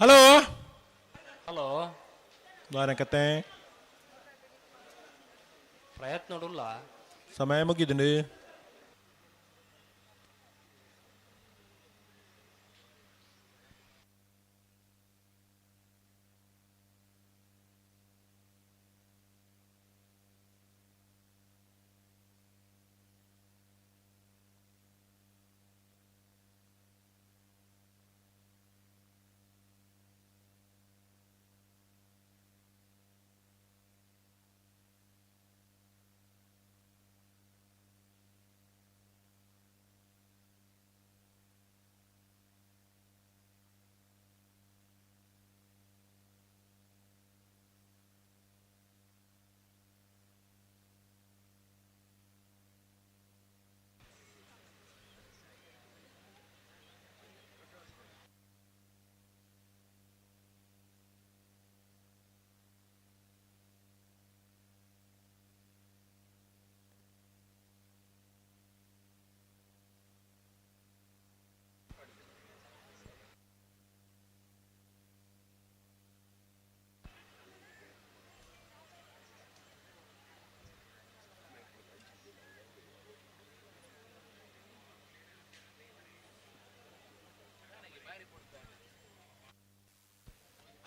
Speaker 18: ಹಲೋ
Speaker 13: ಹಲೋ
Speaker 18: ದಾನ ಕತೆ
Speaker 13: ಪ್ರಯತ್ನ ನೋಡುಲ್ಲ.
Speaker 18: ಸಮಯ ಮುಗಿದುಂಡು.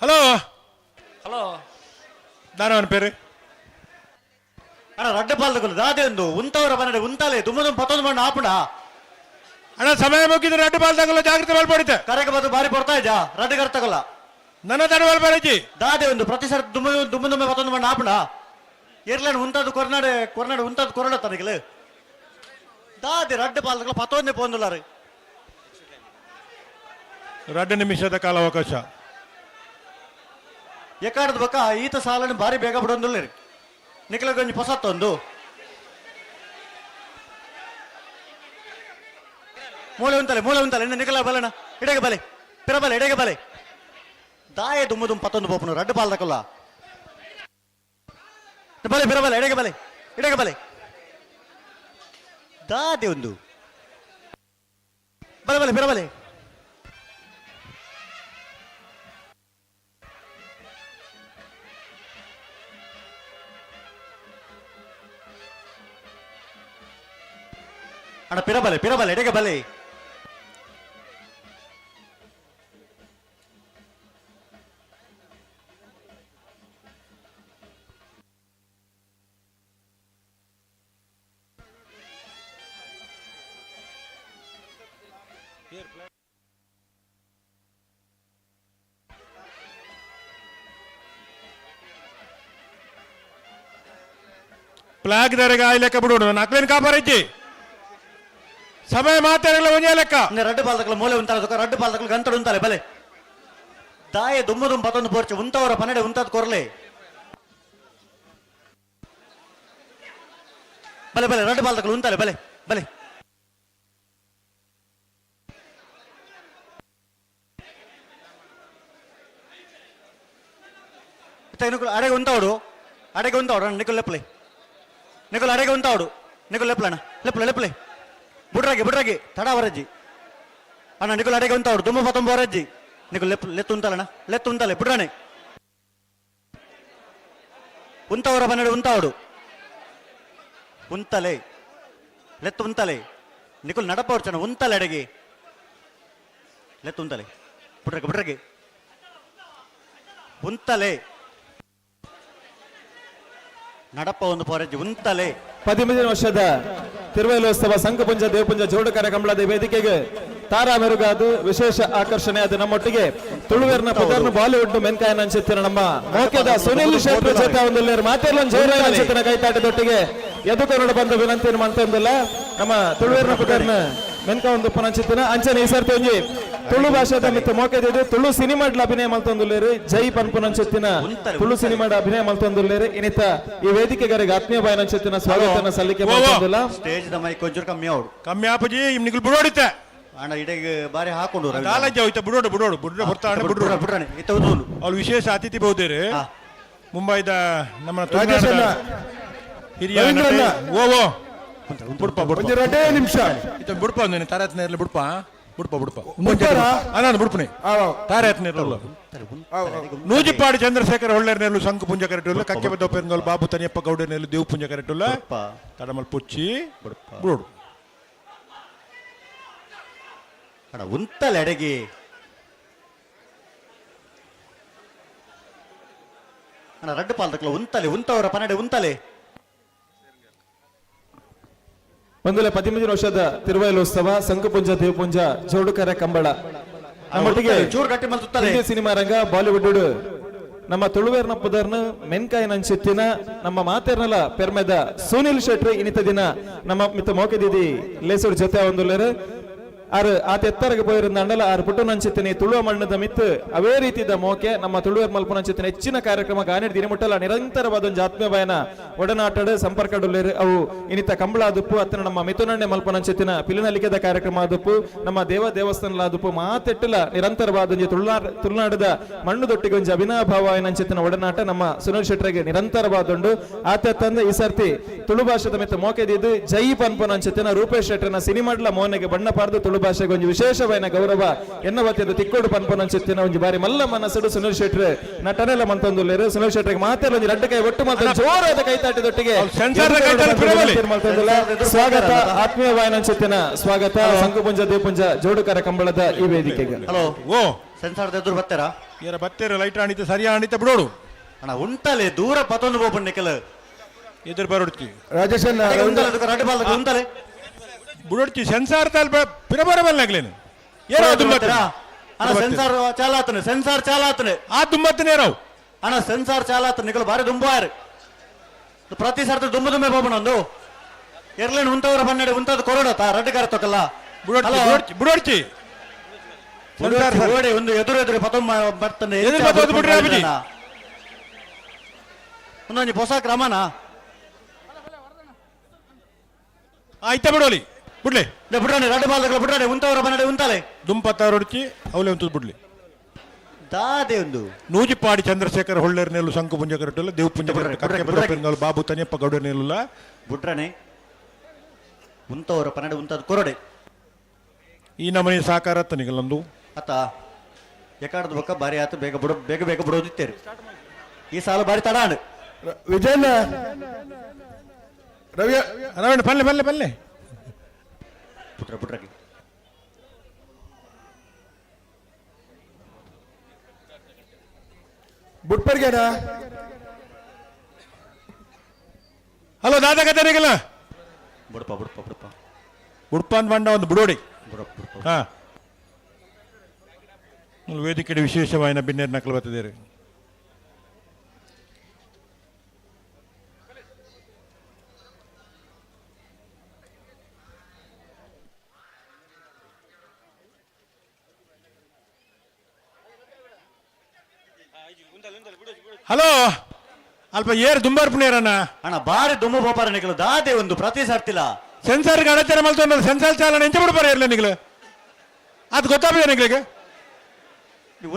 Speaker 18: ಹಲೋ
Speaker 13: ಹಲೋ
Speaker 18: ದಾನವನ ಪೇರು
Speaker 9: ಅಣ್ಣ ರಡ್ಡ ಪಾಲ್ದಕುಲು ದಾದೆ ಒಂದು ಉಂತವರ ಬನ್ನಡೆ ಉಂತಾಲೆ ದುಮ್ಮ ದುಮ್ಮ ಪತ್ತೊಂದು ಮಣ್ಣು ಆಪುಣ.
Speaker 18: ಅಣ್ಣ ಸಮಯ ಮುಗಿದ್ರೆ ರಡ್ಡು ಪಾಲ್ದಾಗಲ್ಲ ಜಾಗ್ರತೆ ಮಲ್ಪಡಿತೆ.
Speaker 9: ಕರೆಗೆ ಬದು ಬಾರಿ ಪಡ್ತಾ ಇದ್ಯಾ ರಡ್ಡು ಕರ್ತಗಲ್ಲ
Speaker 18: ನನ್ನ ತಡ ಮಲ್ಪಡಿಜಿ.
Speaker 9: ದಾದೆ ಒಂದು ಪ್ರತಿ ಸರ್ ದುಮ್ಮ ದುಮ್ಮ ದುಮ್ಮ ಪತ್ತೊಂದು ಮಣ್ಣು ಆಪುಣ. ಇರ್ಲೇನು ಉಂತದ್ದು ಕೊರ್ನಾಡೆ ಕೊರ್ನಾಡೆ ಉಂತದ್ದು ಕೊರಡ ತನಗಿಲ್ಲ ದಾದೆ ರಡ್ಡು ಪಾಲ್ದಕಲ್ಲ ಪತ್ತೊಂದೇ ಪೋಂದುಲ್ಲಾರು.
Speaker 18: 2 ನಿಮಿಷದ ಕಾಲಾವಕಾಶ.
Speaker 9: ಎಕಾಡದ ಬಕ್ಕ ಈತ ಸಾಲನ್ನು ಬಾರಿ ಬೇಗ ಬಿಡೊಂದುಲ್ಲ ನಿಖಲಗೊಂಜಿ ಪೊಸತ್ತೊಂದು ಮೂಲೆ ಉಂತಲೆ ಮೂಲೆ ಉಂತಲೆ ಇನ್ನು ನಿಖಲ ಬಲಣ ಇಡಗೆ ಬಲೆ ಪಿರಬಲೆ ಇಡಗೆ ಬಲೆ ದಾಯ ದುಮ್ಮ ದುಮ್ಮ ಪತ್ತೊಂದು ಪೋಪನು ರಡ್ಡು ಪಾಲ್ದಕಲ್ಲ ಬಲೆ ಪಿರಬಲೆ ಇಡಗೆ ಬಲೆ ಇಡಗೆ ಬಲೆ ದಾದೆ ಒಂದು ಬಲೆ ಬಲೆ ಪಿರಬಲೆ ಅಣ್ಣ ಪಿರಬಲೆ ಪಿರಬಲೆ ಎಡೆಗೆ ಬಲೆ
Speaker 18: ಫ್ಲಾಗ್ ದಾರಿಗೆ ಆಯ್ ಲೆಕ್ಕ ಬಿಡೋಣ ನಕ್ಲೇನ್ ಕಾಪಾರಜ್ಜಿ ಸಮಯ ಮಾತಾಡಲ್ಲ ಒಂದೇ ಲೆಕ್ಕ.
Speaker 9: ರಡ್ಡು ಪಾಲ್ದಕಲ ಮೂಲೆ ಉಂತಾಲ ರಡ್ಡು ಪಾಲ್ದಕಲ ಗಂತಡು ಉಂತಾಲೆ ಬಲೆ ದಾಯ ದುಮ್ಮ ದುಮ್ಮ ಪತ್ತೊಂದು ಪೋರ್ಚೆ ಉಂತವರ ಪನ್ನಡೆ ಉಂತದ್ ಕೊರ್ಲೆ ಬಲೆ ಬಲೆ ರಡ್ಡು ಪಾಲ್ದಕಲ ಉಂತಾಲೆ ಬಲೆ ಬಲೆ ಅಡೆಗೆ ಉಂತಾವಡು ಅಡೆಗೆ ಉಂತಾವಡು ಅಣ್ಣ ನಿಕುಲ್ ಲೆಪ್ಲೆ ನಿಕುಲ್ ಅಡೆಗೆ ಉಂತಾವಡು ನಿಕುಲ್ ಲೆಪ್ಲಣ್ಣ ಲೆಪ್ಲೆ ಲೆಪ್ಲೆ ಬುಡ್ರಾಗಿ ಬುಡ್ರಾಗಿ ತಡ ವರಜ್ಜಿ ಅಣ್ಣ ನಿಕುಲ್ ಅಡೆಗೆ ಉಂತಾವಡು ದುಮ್ಮ ಪತ್ತೊಂಬ ವರಜ್ಜಿ. నీకు లెప్ లెత్తు ఉంతాలనా లెత్తు ఉంతాలే బుడ్రానే ಉಂತವರ ಬನ್ನಡು ಉಂತಾವಡು ಉಂತಲೆ ಲೆತ್ತು ಉಂತಲೆ ನಿಕುಲ್ ನಡಪವರ್ಚನ ಉಂತಲೆ ಅಡಗಿ ಲೆತ್ತು ಉಂತಲೆ ಬುಡ್ರಗೆ ಬುಡ್ರಗೆ ಉಂತಲೆ ನಡಪ ಒಂದು ಪೋರಜ್ಜಿ ಉಂತಲೆ.
Speaker 15: 13 ವರ್ಷದ ತಿರುವೈಲೋತ್ಸವ ಸಂಕಪುಂಜ ದೇವಪುಂಜ ಜೋಡು ಕಾರ್ಯಕ್ರಮದ ವೇದಿಕೆಗೆ ತಾರಾ ಮೆರುಗಾದು ವಿಶೇಷ ಆಕರ್ಷಣೆ. ಅದು ನಮ್ಮೊಟ್ಟಿಗೆ ತುಳುವೇರ್ನ ಪುದರ್ನ ಬಾಲಿವುಡ್ ಮೆನ್ಕಾಯನ ಅನ್ಸುತ್ತಿನ ನಮ್ಮ ಮೋಕೆದ ಸುನಿಲ್ ಶೆಟ್ಟಿ ಜೊತೆ ಒಂದು ಮಾತೆಲ್ಲ ಜೋರ ಅನ್ಸುತ್ತಿನ ಕೈತಾಟದೊಟ್ಟಿಗೆ ಎದು ಕನ್ನಡ ಬಂದ ವಿನಂತಿಯನ್ನು ಮಾಡ್ತಾ ನಮ್ಮ ತುಳುವೇರ್ನ ಪುದರ್ನ ಮೆನ್ಕ ಒಂದು ಪನಂಚಿತ್ತಿನ ಅಂಚನೆ ಈ ಸರ್ತಿ ಒಂಜಿ ತುಳು ಭಾಷೆದ ಮಿತ್ತ ಮೋಕೆದಿದ್ದು ತುಳು ಸಿನಿಮಾಡ್ಲ ಅಭಿನಯ ಮಲ್ತೊಂದುಲ್ಲೇರು ಜೈ ಪನ್ಪುನಂಚಿತ್ತಿನ ತುಳು ಸಿನಿಮಾಡ ಅಭಿನಯ ಮಲ್ತೊಂದುಲ್ಲೇರು. ಇನ್ನಿತ ಈ ವೇದಿಕೆಗರಿಗೆ ಆತ್ಮೀಯ ಬಾಯನಂಚಿತ್ತಿನ ಸ್ವಾಗತನ ಸಲ್ಲಿಕೆ ಮಾಡ್ತೊಂದುಲ್ಲ.
Speaker 9: ಸ್ಟೇಜ್ the mic ಒಂಚೂರು ಕಮ್ಮಿ ಅವಡು
Speaker 18: ಕಮ್ಮಿ ಆಪುಜಿ ನಿಕುಲ್ ಬುಡೋಡಿತ್ತೆ
Speaker 9: ಅಣ್ಣ ಇಡೆಗ್ ಬಾರಿ ಹಾಕೊಂಡು
Speaker 18: ದಾಲಜ್ಜ ಹೋಯ್ತ ಬುಡೋಡು ಬುಡೋಡು ಬುಡ್ರ ಬರ್ತಾನೆ ಬುಡ್ರು
Speaker 9: ಬುಡ್ರಾಣೆ ಇತ್ತ ಉದೋಲು.
Speaker 18: ಅವ್ರು ವಿಶೇಷ ಅತಿಥಿ ಬಹುದೇರು ಮುಂಬೈದ ನಮ್ಮ
Speaker 22: ರಾಜೇಶ್ ಅಣ್ಣ.
Speaker 18: ಹಿರಿಯ
Speaker 22: ರವೀಂದ್ರ ಅಣ್ಣ.
Speaker 18: ಓ ಓ ಬುಡ್ಪ ಬುಡ್ಪ
Speaker 22: ಒಂಜಿ ರಡ್ಡೇ ನಿಮಿಷ.
Speaker 18: ಇತ್ತ ಬುಡ್ಪ ಒಂದು ತಾರತ್ನ ಇರಲಿ ಬುಡ್ಪ ಬುಡ್ಪ ಬುಡ್ಪ
Speaker 22: ಬುಡ್ಪಾರಾ?
Speaker 18: ಅಣ್ಣ ಬುಡ್ಪನೆ ತಾರತ್ನ ಇರಲ್ಲ. ನೂಜಿಪಾಡಿ ಚಂದ್ರಶೇಖರ ಹೊಳ್ಳೇರ್ನೆಲ್ಲು ಶಂಕು ಪುಂಜ ಕರೆಟುಲ್ಲ ಕಕ್ಕೆ ಬದ್ದ ಬಾಬು ತನಿಯಪ್ಪ ಗೌಡನೆಲ್ಲು ದೇವು ಪುಂಜ ಕರೆಟುಲ್ಲ ತಡಮಲ್ ಪುಚ್ಚಿ ಬುಡೋಡು.
Speaker 9: ಅಣ್ಣ ಉಂತಲೆ ಅಡಗಿ ಅಣ್ಣ ರಡ್ಡು ಪಾಲ್ದಕ್ಲ ಉಂತಲೆ ಉಂತವರ ಪನಡೆ ಉಂತಲೆ.
Speaker 15: ಒಂದಲೆ 13 ವರ್ಷದ ತಿರುವೈಲೋತ್ಸವ ಸಂಕಪುಂಜ ದೇವಪುಂಜ ಜೋಡುಕರೆ ಕಂಬಳ ನಮ್ಮೊಟ್ಟಿಗೆ
Speaker 9: ಚೂರು ಗಟ್ಟಿ ಮಲ್ತುತ್ತಲೆ.
Speaker 15: ಹಿಂದಿ ಸಿನಿಮಾ ರಂಗ ಬಾಲಿವುಡ್ ನಮ್ಮ ತುಳುವೇರ್ನ ಪುದರ್ನ ಮೆನ್ಕಾಯಿನ ಅಂಚಿತ್ತಿನ ನಮ್ಮ ಮಾತೇರ್ನಲ ಪೆರ್ಮೆದ ಸುನಿಲ್ ಶೆಟ್ಟಿ ಇನ್ನಿತ ದಿನ ನಮ್ಮ ಮಿತ್ತ ಮೋಕೆದಿದಿ ಲೇಸುಡ್ ಜೊತೆ ಒಂದುಲ್ಲೇರು ಆರು ಆತ ಎತ್ತರಗೆ ಪೋಯಿರುಂದಾಂಡಲ ಆರು ಪುಟ್ಟು ನಂಚಿತ್ತಿನ ತುಳುವ ಮಣ್ಣದ ಮಿತ್ತು ಅವೇ ರೀತಿದ ಮೋಕೆ ನಮ್ಮ ತುಳುವೇರ್ ಮಲ್ಪುನಂಚಿತ್ತಿನ ಹೆಚ್ಚಿನ ಕಾರ್ಯಕ್ರಮ ಗಾನಿಡ್ ದಿನಮುಟ್ಟಲ ನಿರಂತರವಾದ ಒಂಜಿ ಆತ್ಮೀಯ ಬಯನ ಒಡನಾಟಡು ಸಂಪರ್ಕಡುಲ್ಲೇರು. ಅವು ಇನ್ನಿತ ಕಂಬಳ ಆದುಪ್ಪು ಅತ್ತನ ನಮ್ಮ ಮಿಥುನಣ್ಣೆ ಮಲ್ಪುನಂಚಿತ್ತಿನ ಪಿಲಿನಲಿಕೆದ ಕಾರ್ಯಕ್ರಮ ಆದುಪ್ಪು ನಮ್ಮ ದೇವ ದೇವಸ್ಥಾನಲ ಆದುಪ್ಪು ಮಾತೆಟ್ಟಲ ನಿರಂತರವಾದ ಒಂಜಿ ತುಳುನಾಡದ ಮಣ್ಣು ದೊಟ್ಟಿಗೆ ಒಂಜಿ ಅವಿನಾಭಾವ ನಂಚಿತ್ತಿನ ಒಡನಾಟ ನಮ್ಮ ಸುನಿಲ್ ಶೆಟ್ಟರಿಗೆ ನಿರಂತರವಾದುಂಡು. ಆತ ತಂದೆ ಈ ಸರ್ತಿ ತುಳು ಭಾಷೆದ ಮಿತ್ತ ಮೋಕೆದಿದ್ದು ಜೈ ಪನ್ಪುನಂಚಿತ್ತಿನ ರೂಪೇಶ್ ಶೆಟ್ಟರ್ನ ಸಿನಿಮಾಡ್ಲ ಮೋನೆಗೆ ಬಣ್ಣ ಪಾರ್ದು ತುಳು ಭಾಷೆಗೆ ಒಂಜಿ ವಿಶೇಷವಾದ ಗೌರವ ಎನ್ನ ವತಿಯಿಂದ ತಿಕ್ಕೋಡು ಪನ್ಪುನಂಚಿತ್ತಿನ ಒಂಜಿ ಬಾರಿ ಮಲ್ಲ ಮನಸ್ಸುಡು ಸುನಿಲ್ ಶೆಟ್ರು ನಟನೆಲ್ಲ ಮಂತೊಂದುಲ್ಲೇರು. ಸುನಿಲ್ ಶೆಟ್ರಿಗೆ ಮಾತೆಲ್ಲ ಒಂಜಿ ರಡ್ಡು ಕೈ ಒಟ್ಟು ಮಾತ್ರ ಜೋರಾದ ಕೈತಾಟದೊಟ್ಟಿಗೆ ಸ್ವಾಗತ ಆತ್ಮೀಯ ವಾಯನಂಚಿತ್ತಿನ ಸ್ವಾಗತ ಸಂಕುಪುಂಜ ದೇಪುಂಜ ಜೋಡುಕರ ಕಂಬಳದ ಈ ವೇದಿಕೆಗೆ.
Speaker 9: ಹಲೋ ಓ ಸೆನ್ಸಾರ್ ಎದುರು ಬರ್ತಾರಾ
Speaker 18: ಏರ ಬತ್ತೇರು ಲೈಟ್ ಆಣಿತ ಸರಿಯಾ ಆಣಿತ ಬಿಡೋಡು
Speaker 9: ಅಣ್ಣ ಉಂಟಲೆ ದೂರ ಪತೊಂದು ಬೋಪಣ್ಣ ಕೆಲ
Speaker 18: ಎದುರು ಬರೋಡ್ತಿ
Speaker 22: ರಾಜೇಶ್ ಅಣ್ಣ
Speaker 9: ರಡ್ಡು ಬಾಲ್ದಕ್ಕೆ ಉಂಟಲೆ
Speaker 18: ಬುಡೋಡ್ತಿ ಸೆನ್ಸಾರ್ ತಾಲ್ ಪಿರಬರ ಬಲ್ಲಾಗ್ಲೇನು ಏನೋ ದುಂಬತ್ತ
Speaker 9: ಅಣ್ಣ ಸೆನ್ಸಾರ್ ಚಾಲಾತನೆ ಸೆನ್ಸಾರ್ ಚಾಲಾತನೆ
Speaker 18: ಆ ದುಂಬತ್ತನೇ ರಾವ್
Speaker 9: ಅಣ್ಣ ಸೆನ್ಸಾರ್ ಚಾಲಾತನೆ ನಿಕಲು ಬಾರಿ ದುಂಬಾರು ಪ್ರತಿ ಸರ್ತಿ ದುಂಬ ದುಂಬೆ ಬೋಪಣ್ಣ ಒಂದು ಎರ್ಲೇನು ಉಂತವರ ಬನ್ನಡೆ ಉಂತದ ಕೊರೋಡ ತಾ ರಡ್ಡು ಕಾರ ತೊಕಲ್ಲ
Speaker 18: ಬುಡೋಡ್ತಿ ಬುಡೋಡ್ತಿ
Speaker 9: ಓಡಿ ಒಂದು ಎದುರು ಎದುರು ಪತೊಂಬ ಬರ್ತಾನೆ
Speaker 18: ಎದುರು ಪತೊಂದು ಬಿಡ್ರಿ ಅಭಿಜಿ.
Speaker 9: ಒಂದೊಂದು ಹೊಸ ಕ್ರಮನಾ
Speaker 18: ಆಯ್ತಾ ಬಿಡೋಲಿ ಬಿಡ್ಲಿ
Speaker 9: ಬಿಡ್ರಾಣೆ ರಡ್ಡು ಬಾಲ್ದಕ್ಕೆ ಬಿಡ್ರಾಣೆ ಉಂತವರ ಬನ್ನಡೆ ಉಂತಾಲೆ
Speaker 18: ದುಂಪತ್ತಾರೊಡ್ಚಿ ಅವಲೆ ಉಂತದ್ ಬಿಡ್ಲಿ
Speaker 9: ದಾದೆ ಒಂದು
Speaker 18: ನೂಜಿಪಾಡಿ ಚಂದ್ರಶೇಖರ ಹೊಳ್ಳೇರ್ ನೆಲ್ಲು ಶಂಕು ಪುಂಜ ಕರೆಟುಲ್ಲ ದೇವು ಪುಂಜ ಕರೆಟು ಕಕ್ಕೆ ಬದ್ದ ಪೆರುಂಗಾಲು ಬಾಬು ತನಿಯಪ್ಪ ಗೌಡ ನೆಲ್ಲುಲ್ಲ
Speaker 9: ಬುಡ್ರಾಣೆ ಉಂತವರ ಪನ್ನಡೆ ಉಂತದ ಕೊರಡೆ
Speaker 18: ಈ ನಮನೆ ಸಾಕಾರ ತನಿಗಲ್ಲೊಂದು
Speaker 9: ಅತ್ತ ಎಕಾಡದ ಬೊಕ್ಕ ಬಾರಿ ಆತು ಬೇಗ ಬಿಡೋ ಬೇಗ ಬೇಗ ಬಿಡೋದಿತ್ತೇರಿ ಈ ಸಾಲ ಬಾರಿ ತಡ ಅಣ್ಣ
Speaker 22: ವಿಜಯಣ್ಣ ರವಿ
Speaker 18: ರವಣ್ಣ ಪಲ್ಲೆ ಪಲ್ಲೆ ಪಲ್ಲೆ
Speaker 9: ಪುಟ್ರ ಪುಟ್ರಕ್ಕೆ
Speaker 22: ಬುಟ್ಪರ್ಗೇನ
Speaker 18: ಹಲೋ ದಾದಾ ಕದರಿಗಲ್ಲ
Speaker 9: ಬುಡಪ್ಪ ಬುಡಪ್ಪ ಬುಡಪ್ಪ
Speaker 18: ಉಡುಪ ಅಂತ ಬಂಡ ಒಂದು ಬಿಡೋಡಿ
Speaker 9: ಬುಡಪ್ಪ ಬುಡಪ್ಪ
Speaker 18: ಹಾ ವೇದಿಕೆ ವಿಶೇಷವಾಯಿನ ಬಿನ್ನೇರ್ ನಕಲು ಬರ್ತಿದ್ದೀರಿ. ಹಲೋ ಅಲ್ಪ ಏರ್ ದುಂಬಾರ್ ಪುಣ್ಯರಣ್ಣ
Speaker 9: ಅಣ್ಣ ಬಾರಿ ದುಂಬು ಬೋಪಾರ ನಿಕಲು ದಾದೆ ಒಂದು ಪ್ರತಿ ಸರ್ತಿಲ್ಲ
Speaker 18: ಸೆನ್ಸಾರ್ ಅಡಚಣೆ ಮಲ್ತೊಂಡ ಸೆನ್ಸಾರ್ ಚಾಲನೆ ಎಂಚ ಬಿಡ್ಪಾರ ಇರ್ಲಿ ನಿಗಲು ಅದು ಗೊತ್ತಾಪಿದೆ ನಿಗಳಿಗೆ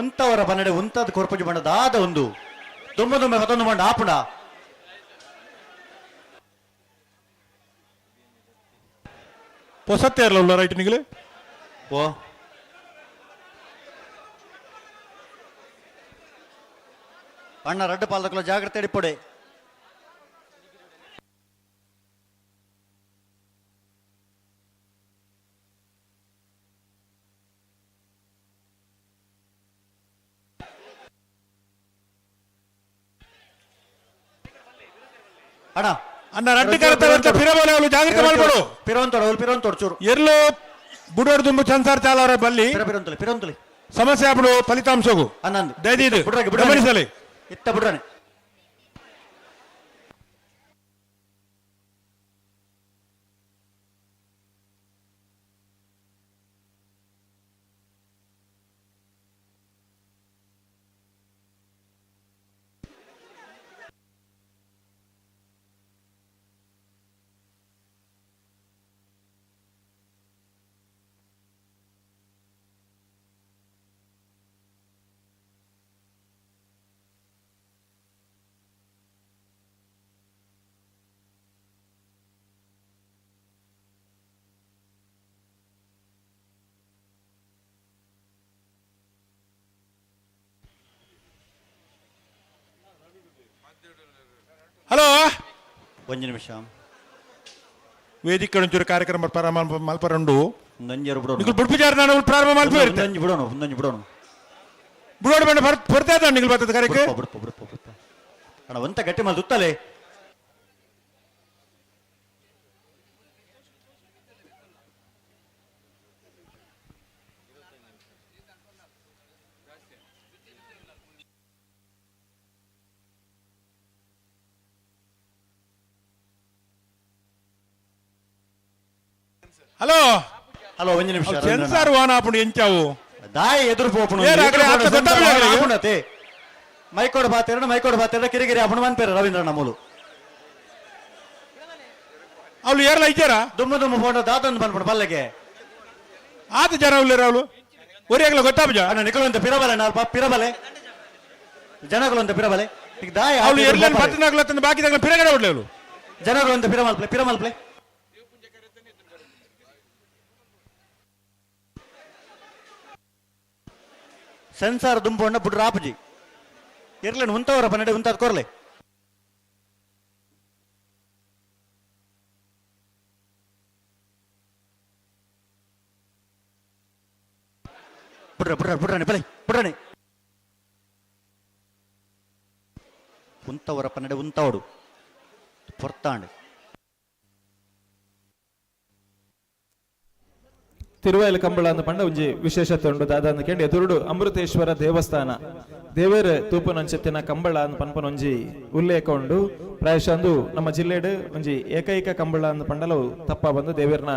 Speaker 9: ಉಂತವರ ಬನ್ನಡೆ ಉಂತದ ಕೊರ್ಪುಜಿ ಬಣ್ಣ ದಾದ ಒಂದು ದುಂಬ ದುಂಬೆ ಮತ್ತೊಂದು ಬಂಡ ಆಪುಣ
Speaker 18: ಪೊಸತ್ತೆ ಇರಲ್ಲ ರೈಟ್ ನಿಗಲು
Speaker 9: ಓ ಅಣ್ಣ ರಡ್ಡು ಪಾಲಕಲು ಜಾಗ್ರತೆ ಇಡಿಪೊಡೆ. ಅಣ್ಣ
Speaker 18: ಅಣ್ಣ ರಡ್ಡು ಕರೆತ ಪಿರಬೋಲೆ ಅವಳು ಜಾಗ್ರತೆ ಮಾಡ್ಬೇಡು.
Speaker 9: ಪಿರೋಂತೋಡು ಅವಳು ಪಿರೋಂತೋಡು ಚೂರು.
Speaker 18: ಎಲ್ಲೋ ಬುಡೋಡು ದುಂಬು ಸಂಸಾರ ಚಾಲವರ ಬಲ್ಲಿ
Speaker 9: ಪಿರೋಂತಲೆ ಪಿರೋಂತಲೆ
Speaker 18: ಸಮಸ್ಯೆ ಆಪುಡು ಫಲಿತಾಂಶಗು
Speaker 9: ಅನ್ನಂದು
Speaker 18: ದಯದೀದು
Speaker 9: ಬುಡ್ರಗೆ ಬುಡ್ರಗೆ.
Speaker 18: ಗಮನಿಸಲಿ.
Speaker 9: ಇತ್ತ ಬುಡ್ರನೆ.
Speaker 18: ಹಲೋ
Speaker 9: ಒಂಜಿ ನಿಮಿಷ.
Speaker 18: ವೇದಿಕೆ ಒಂಚೂರು ಕಾರ್ಯಕ್ರಮ ಪ್ರಾರಂಭ ಮಲ್ಪರಂಡು.
Speaker 9: ಒಂದೊಂಜಿ ಬಿಡೋಣ.
Speaker 18: ನಿಕುಲು ಬುಡ್ಪುಜಾರ ನಾನು ಪ್ರಾರಂಭ ಮಲ್ಪ
Speaker 9: ಒಂದೊಂಜಿ ಬಿಡೋಣ, ಒಂದೊಂಜಿ ಬಿಡೋಣ.
Speaker 18: ಬುಡೋಡು ಬಂಡ ಬರ್ತಾ ಇದ್ದ ನಿಕುಲು ಬರ್ತದೆ ಕಾರ್ಯಕ್ಕೆ.
Speaker 9: ಬುಡ್ಪ ಬುಡ್ಪ ಬುಡ್ಪ. ಅಣ್ಣ ಒಂತ ಗಟ್ಟಿ ಮಲ್ ತುತ್ತಲೆ.
Speaker 18: ಹಲೋ
Speaker 9: ಹಲೋ ಒಂಜಿ ನಿಮಿಷ.
Speaker 18: ಸೆನ್ಸಾರ್ ವಾನ ಆಪುಂಡು ಎಂಚಾವು
Speaker 9: ದಾಯಿ ಎದುರು ಪೋಪುಂಡು.
Speaker 18: ಏರ್ ಆಗಲೇ ಆತ ಗೊತ್ತಾಪುಜಿ ಆಗಲೇ.
Speaker 9: ಆಪುಂಡತೆ. ಮೈಕೋಡು ಬಾತೇರಣ ಮೈಕೋಡು ಬಾತೇರಣ ಕಿರಿಕಿರಿ ಆಪುಂಡು ಮನ್ಪೇರ ರವೀಂದ್ರಣ್ಣ ಮೂಲು.
Speaker 18: ಅವಳು ಏರ್ಲ ಇದ್ದಾರ
Speaker 9: ದುಮ್ಮ ದುಮ್ಮ ಫೋನ್ ದಾತಂದು ಬಂದ್ಬಿಡು ಪಲ್ಲೆಗೆ.
Speaker 18: ಆತ ಜನ ಅವಳು ಅವಳು ಒರಿ ಆಗಲ ಗೊತ್ತಾಪುಜ.
Speaker 9: ಅಣ್ಣ ನಿಕುಲಂತ ಪಿರಬಲೆ ನಾಲ್ಪ ಪಿರಬಲೆ ಜನಗಳು ಪಿರಬಲೆ ಈಗ ದಾಯಿ
Speaker 18: ಅವಳು ಎರ್ಲನ್ ಪತ್ತನಾಗ್ಲತ್ತಂದು ಬಾಕಿದಾಗ ಪಿರಗಡೆ ಬಿಡ್ಲೆ ಅವಳು.
Speaker 9: ಜನಗಳು ಅಂತ ಪಿರಮಲ್ಪ್ಲೆ ಪಿರಮಲ್ಪ್ಲೆ. ಸೆನ್ಸಾರ್ ದುಂಬೊಂಡ ಬುಡ್ರ ಆಪುಜಿ ಇರ್ಲೇನು ಉಂತವರ ಪನ್ನಡೆ ಉಂತಾದ್ ಕೊರ್ಲೆ. ಬುಡ್ರ ಬುಡ್ರ ಬುಡ್ರನೆ ಬಲೆ ಬುಡ್ರನೆ. ಉಂತವರ ಪನ್ನಡೆ ಉಂತವಡು ಪೊರ್ತಾಂಡು.
Speaker 15: ತಿರುವೈಲ್ ಕಂಬಳ ಅಂದ ಪಂಡ ಒಂಜಿ ವಿಶೇಷತೆ ಉಂಡು ದಾದ ಕೇಂದ್ರ ಎದುರುಡು ಅಮೃತೇಶ್ವರ ದೇವಸ್ಥಾನ ದೇವೇರ ತೂಪನಂಚತ್ತಿನ ಕಂಬಳ ಅಂದ್ ಪನ್ಪನೊಂಜಿ ಉಲ್ಲೇಖ ಉಂಡು. ಪ್ರಾಯಶಃ ಅಂದು ನಮ್ಮ ಜಿಲ್ಲೆಡ್ ಒಂಜಿ ಏಕೈಕ ಕಂಬಳ ಅಂದ್ ಪಂಡಲವು ತಪ್ಪ ಬಂದು ದೇವೇರ್ನ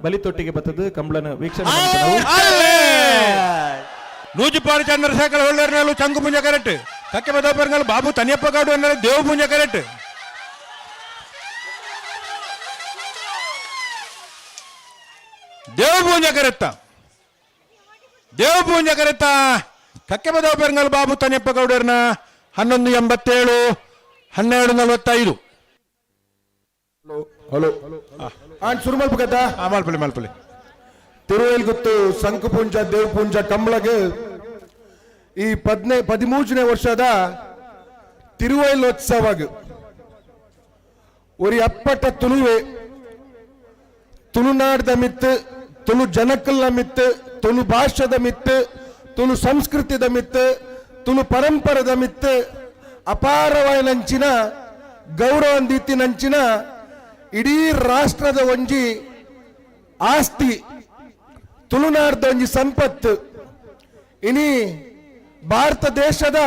Speaker 15: ಬಲಿತೊಟ್ಟಿಗೆ ಬತ್ತದು ಕಂಬಳನ ವೀಕ್ಷಣೆ ಮಲ್ಪನವು.
Speaker 18: ನೂಜಿಪಾಡು ಚಂದ್ರಶೇಖರ್ ಒಳ್ಳೆರ್ನಾಲು ಚಂಗು ಪುಂಜ ಕರೆಕ್ಟ್ ಕಕ್ಕೆ ಬದೋಪರ್ನಾಲು ಬಾಬು ತನಿಯಪ್ಪ ಗೌಡ ಅನ್ನಾರು ದೇವ ಪುಂಜ ಕರೆಕ್ಟ್. ದೇವ ಪೂಂಜ ಕರೆತ್ತ ದೇವ ಪೂಂಜ ಕರೆತ್ತ ಕಕ್ಕೆ ಬದೋಪರ್ನಾಲು ಬಾಬು ತನಿಯಪ್ಪ ಗೌಡರ್ನ 11:87 12:45.
Speaker 22: ಹಲೋ ಆಂಡ್ ಶುರು ಮಲ್ಪಕತ್ತ.
Speaker 18: ಮಲ್ಪಲಿ ಮಲ್ಪಲಿ.
Speaker 22: ತಿರುವೇಲ್ಗುತ್ತು ಸಂಕುಪುಂಜ ದೇವಪುಂಜ ಕಂಬಳಗೆ ಈ 13ನೇ ವರ್ಷದ ತಿರುವೈಲೋತ್ಸವಗ್ ஒரு அப்பட்ட ತುಳುವೆ ತುಳುನಾಡ್ದ ಮಿತ್ತು ತುಳು ಜನಕ್ಕಲ್ನ ಮಿತ್ತು ತುಳು ಭಾಷೆದ ಮಿತ್ತು ತುಳು ಸಂಸ್ಕೃತಿದ ಮಿತ್ತು ತುಳು ಪರಂಪರೆದ ಮಿತ್ತು ಅಪಾರವಾಯಿನಂಚಿನ ಗೌರವಂದಿತ್ತಿನಂಚಿನ ಇಡೀ ರಾಷ್ಟ್ರದ ಒಂಜಿ ಆಸ್ತಿ ತುಳುನಾಡ್ದ ಒಂಜಿ ಸಂಪತ್ತು. ಇನಿ ಭಾರತ ದೇಶದ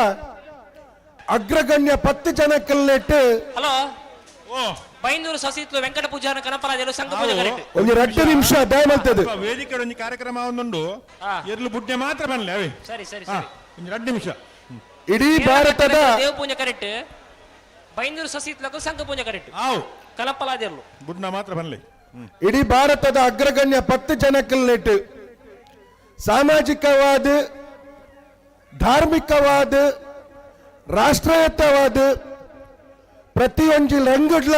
Speaker 22: ಅಗ್ರಗಣ್ಯ 10 ಜನಕ್ಕಲ್ನೆಟ್ಟು
Speaker 13: ಹಲೋ ಬೈಂದೂರು ಸಸಿತ್ಲು ವೆಂಕಟ ಪೂಜಾರನ ಕನಪರಾಜರು ಸಂಘ ಪೂಜೆ ಕರೆಕ್ಟ್.
Speaker 22: ಒಂದು 2 ನಿಮಿಷ ದಯಮಲ್ತದೆ.
Speaker 18: ವೇದಿಕೆ ಒಂಜಿ ಕಾರ್ಯಕ್ರಮ ಒಂದುಂಡು ಎರ್ಲು ಬುಡ್ಡೆ ಮಾತ್ರ ಬನ್ಲೆ ಅವೇ.
Speaker 13: ಸರಿ ಸರಿ ಸರಿ
Speaker 18: ಒಂದು 2 ನಿಮಿಷ.
Speaker 22: ಇಡೀ ಭಾರತದ
Speaker 13: ದೇವ ಪೂಜೆ ಕರೆಕ್ಟ್ ಬೈಂದೂರು ಸಸಿತ್ಲಕು ಸಂಘ ಪೂಜೆ ಕರೆಕ್ಟ್
Speaker 18: ಆವು
Speaker 13: ಕನಪಲಾದೆರ್ಲು
Speaker 18: ಬುಡ್ನ ಮಾತ್ರ ಬನ್ಲೆ.
Speaker 22: ಇಡೀ ಭಾರತದ ಅಗ್ರಗಣ್ಯ 10 ಜನಕ್ಕಲ್ನೆಟ್ಟು ಸಾಮಾಜಿಕವಾದ ಧಾರ್ಮಿಕವಾದ ರಾಷ್ಟ್ರೀಯತವಾದ ಪ್ರತಿಯೊಂಜಿ ರಂಗುಡ್ಲ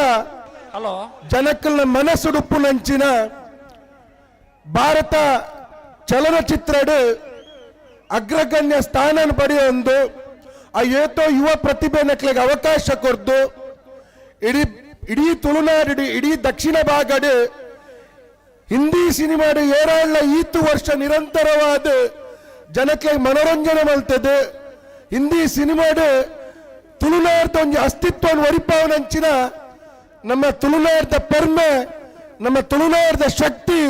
Speaker 13: ಹಲೋ
Speaker 22: ಜನಕ್ಕಲ್ನ ಮನಸ್ಸುಡುಪ್ಪುನಂಚಿನ ಭಾರತ ಚಲನಚಿತ್ರಡು ಅಗ್ರಗಣ್ಯ ಸ್ಥಾನ ಪಡೆಯೊಂದು ಆ ಏತೋ ಯುವ ಪ್ರತಿಭೆ ನಕ್ಲೆಗ್ ಅವಕಾಶ ಕೊರ್ದು ಇಡೀ ಇಡೀ ತುಳುನಾಡು ಇಡೀ ದಕ್ಷಿಣ ಭಾಗಡ್ ಹಿಂದಿ ಸಿನಿಮಾಡು ಏರಾಳ್ನ ಈತು ವರ್ಷ ನಿರಂತರವಾದ ಜನಕ್ಕೆ ಮನೋರಂಜನೆ ಮಲ್ತದೆ. ಹಿಂದಿ ಸಿನಿಮಾಡು ತುಳುನಾಡ್ದ ಒಂಜಿ ಅಸ್ತಿತ್ವವನ್ನು ಒರಿಪಾವನಂಚಿನ ನಮ್ಮ ತುಳುನಾಡ್ದ ಪೆರ್ಮೆ, ನಮ್ಮ ತುಳುನಾಡ್ದ ಶಕ್ತಿ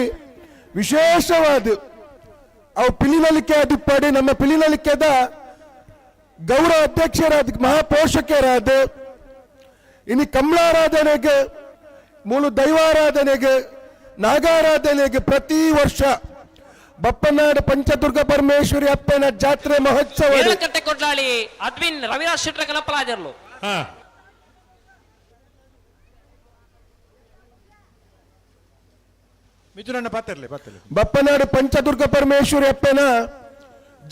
Speaker 22: ವಿಶೇಷವಾದ ಅವು ಪಿಲಿನಲಿಕೆ ಅದಿಪ್ಪಡಿ ನಮ್ಮ ಪಿಲಿನಲಿಕೆದ ಗೌರವ ಅಧ್ಯಕ್ಷರಾದ ಮಹಾಪೋಷಕರಾದ ಇನ್ನು ಕಮಲಾರಾಧನೆಗೆ ಮೂಲ ದೈವಾರಾಧನೆಗೆ ನಾಗಾರಾಧನೆಗೆ ಪ್ರತಿ ವರ್ಷ ಬಪ್ಪನಾಡು ಪಂಚದುರ್ಗ ಪರಮೇಶ್ವರಿ ಅಪ್ಪನ ಜಾತ್ರೆ ಮಹೋತ್ಸವ
Speaker 13: ಏಳಕಟ್ಟೆ ಕೊಡ್ಲಾಳಿ ಅದ್ವಿನ್ ರವಿರಾಜ್ ಶೆಟ್ಟರ ಕನಪಲಾಜರ್ಲು.
Speaker 18: ಮಿಥುನಣ್ಣ ಪಾತಿರ್ಲಿ ಪಾತಿರ್ಲಿ.
Speaker 22: ಬಪ್ಪನಾಡು ಪಂಚದುರ್ಗ ಪರಮೇಶ್ವರಿ ಅಪ್ಪನ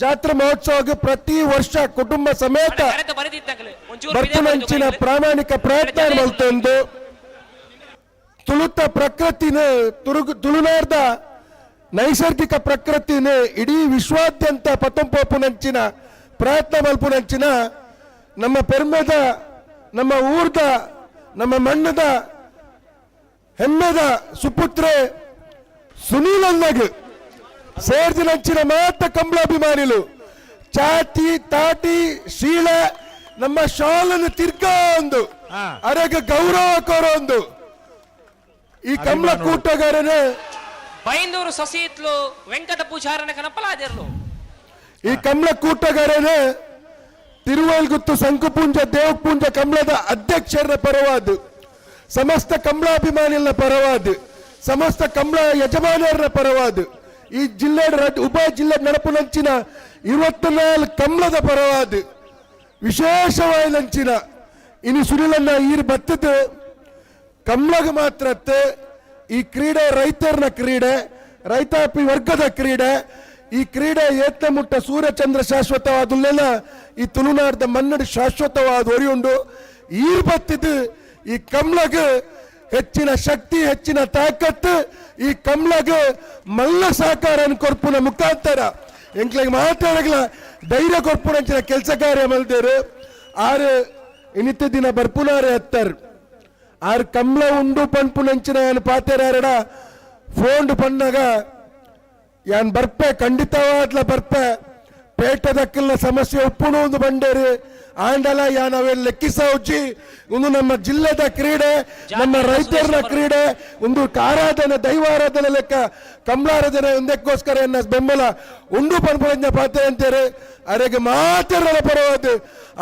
Speaker 22: ಜಾತ್ರೆ ಮಹೋತ್ಸವಕ್ಕೆ ಪ್ರತಿ ವರ್ಷ ಕುಟುಂಬ ಸಮೇತ ಬರ್ಪುನಂಚಿನ ಪ್ರಾಮಾಣಿಕ ಪ್ರಯತ್ನ ಮಲ್ತೊಂದು ತುಳುತ ಪ್ರಕೃತಿನ ತುಳುನಾಡ್ದ ನೈಸರ್ಗಿಕ ಪ್ರಕೃತಿನ ಇಡೀ ವಿಶ್ವಾದ್ಯಂತ ಪತಂಪೋಪುನಂಚಿನ ಪ್ರಯತ್ನ ಮಲ್ಪುನಂಚಿನ ನಮ್ಮ ಪೆರ್ಮೆದ ನಮ್ಮ ಊರ್ದ ನಮ್ಮ ಮಣ್ಣದ ಹೆಮ್ಮೆದ ಸುಪುತ್ರೆ ಸುನೀಲನ್ನಗ್ ಸೇರ್ದಿನಂಚಿನ ಮಾತ ಕಂಬಳಾಭಿಮಾನಿಲು ಚಾತಿ ತಾಟಿ ಶೀಲ ನಮ್ಮ ಶಾಲನ್ನು ತಿರ್ಗ ಒಂದು ಅರೆಗ ಗೌರವ ಕೊರೊಂದು ಈ ಕಮಲ ಕೂಟಗಾರನೇ
Speaker 13: ಬೈಂದೂರು ಸಸಿತ್ಲು ವೆಂಕಟ ಪೂಜಾರನ ಕನಪಲಾಜರ್ಲು.
Speaker 22: ಈ ಕಮಲ ಕೂಟಗಾರನೇ ತಿರುವಲ್ಗುತ್ತು ಸಂಕುಪುಂಜ ದೇವಪುಂಜ ಕಮಲದ ಅಧ್ಯಕ್ಷರ ಪರವಾದ ಸಮಸ್ತ ಕಮಲಾಭಿಮಾನಿಗಳ ಪರವಾದ ಸಮಸ್ತ ಕಮಲ ಯಜಮಾನರ ಪರವಾದ ಈ ಜಿಲ್ಲೆ ಉಭಯ ಜಿಲ್ಲೆ ನಡಪುನಂಚಿನ 24 ಕಮಲದ ಪರವಾದ ವಿಶೇಷವಾದ ಇನ್ನು ಸುನಿಲನ್ನ ಈರು ಬತ್ತದ ಕಮಲಗ ಮಾತ್ರ ಈ ಕ್ರೀಡೆ ರೈತರನ ಕ್ರೀಡೆ, ರೈತಾಪಿ ವರ್ಗದ ಕ್ರೀಡೆ. ಈ ಕ್ರೀಡೆ ಏತ್ತ ಮುಟ್ಟ ಸೂರ್ಯಚಂದ್ರ ಶಾಶ್ವತವಾದುಲ್ಲೆಲ್ಲ ಈ ತುಳುನಾಡ್ದ ಮನ್ನಡಿ ಶಾಶ್ವತವಾದ ಒರಿಯುಂಡು. ಈರು ಬತ್ತಿದ್ದು ಈ ಕಮಲಗ ಹೆಚ್ಚಿನ ಶಕ್ತಿ ಹೆಚ್ಚಿನ ತಾಕತ್ತು ಈ ಕಮಲಗ ಮಲ್ಲ ಸಹಕಾರ ಕೊರ್ಪುನ ಮುಖಾಂತರ ಎಂಕ್ಲೆಗ್ ಮಾತಾಡಗ್ಲ ಧೈರ್ಯ ಕೊರ್ಪುನಂಚಿನ ಕೆಲಸ ಕಾರ್ಯ ಮಲ್ದೇರು. ಆರು ಇನ್ನಿತ್ತ ದಿನ ಬರ್ಪುನಾರೆ ಹತ್ತರ್ ಆರು ಕಮಲ ಉಂಡು ಪನ್ಪುನಂಚಿನ ಯಾನ್ ಪಾತೆರಾರಡ ಫೋನ್ ಪನ್ನಾಗ ಯಾನ್ ಬರ್ಪೆ ಖಂಡಿತವಾದ್ಲ ಬರ್ಪೆ ಪೇಟದಕ್ಕೆಲ್ಲ ಸಮಸ್ಯೆ ಉಪ್ಪುಣು ಒಂದು ಬಂಡೇರು ಆಂಡಲ ಯಾನ್ ಅವೆಲ್ಲ ಲೆಕ್ಕಿಸೌಜಿ ಒಂದು ನಮ್ಮ ಜಿಲ್ಲೆದ ಕ್ರೀಡೆ ನಮ್ಮ ರೈತರನ ಕ್ರೀಡೆ ಒಂದು ಆರಾಧನೆ ದೈವಾರಾಧನೆ ಲೆಕ್ಕ ಕಮಲಾರಾಧನೆ ಒಂದಕ್ಕೋಸ್ಕರ ಎನ್ನ ಬೆಂಬಲ ಉಂಡು ಪನ್ಪುನಂಚಿನ ಪಾತೆ ಅಂತಾರೆ. ಅರೆಗೆ ಮಾತ್ರ ಪರವಾದ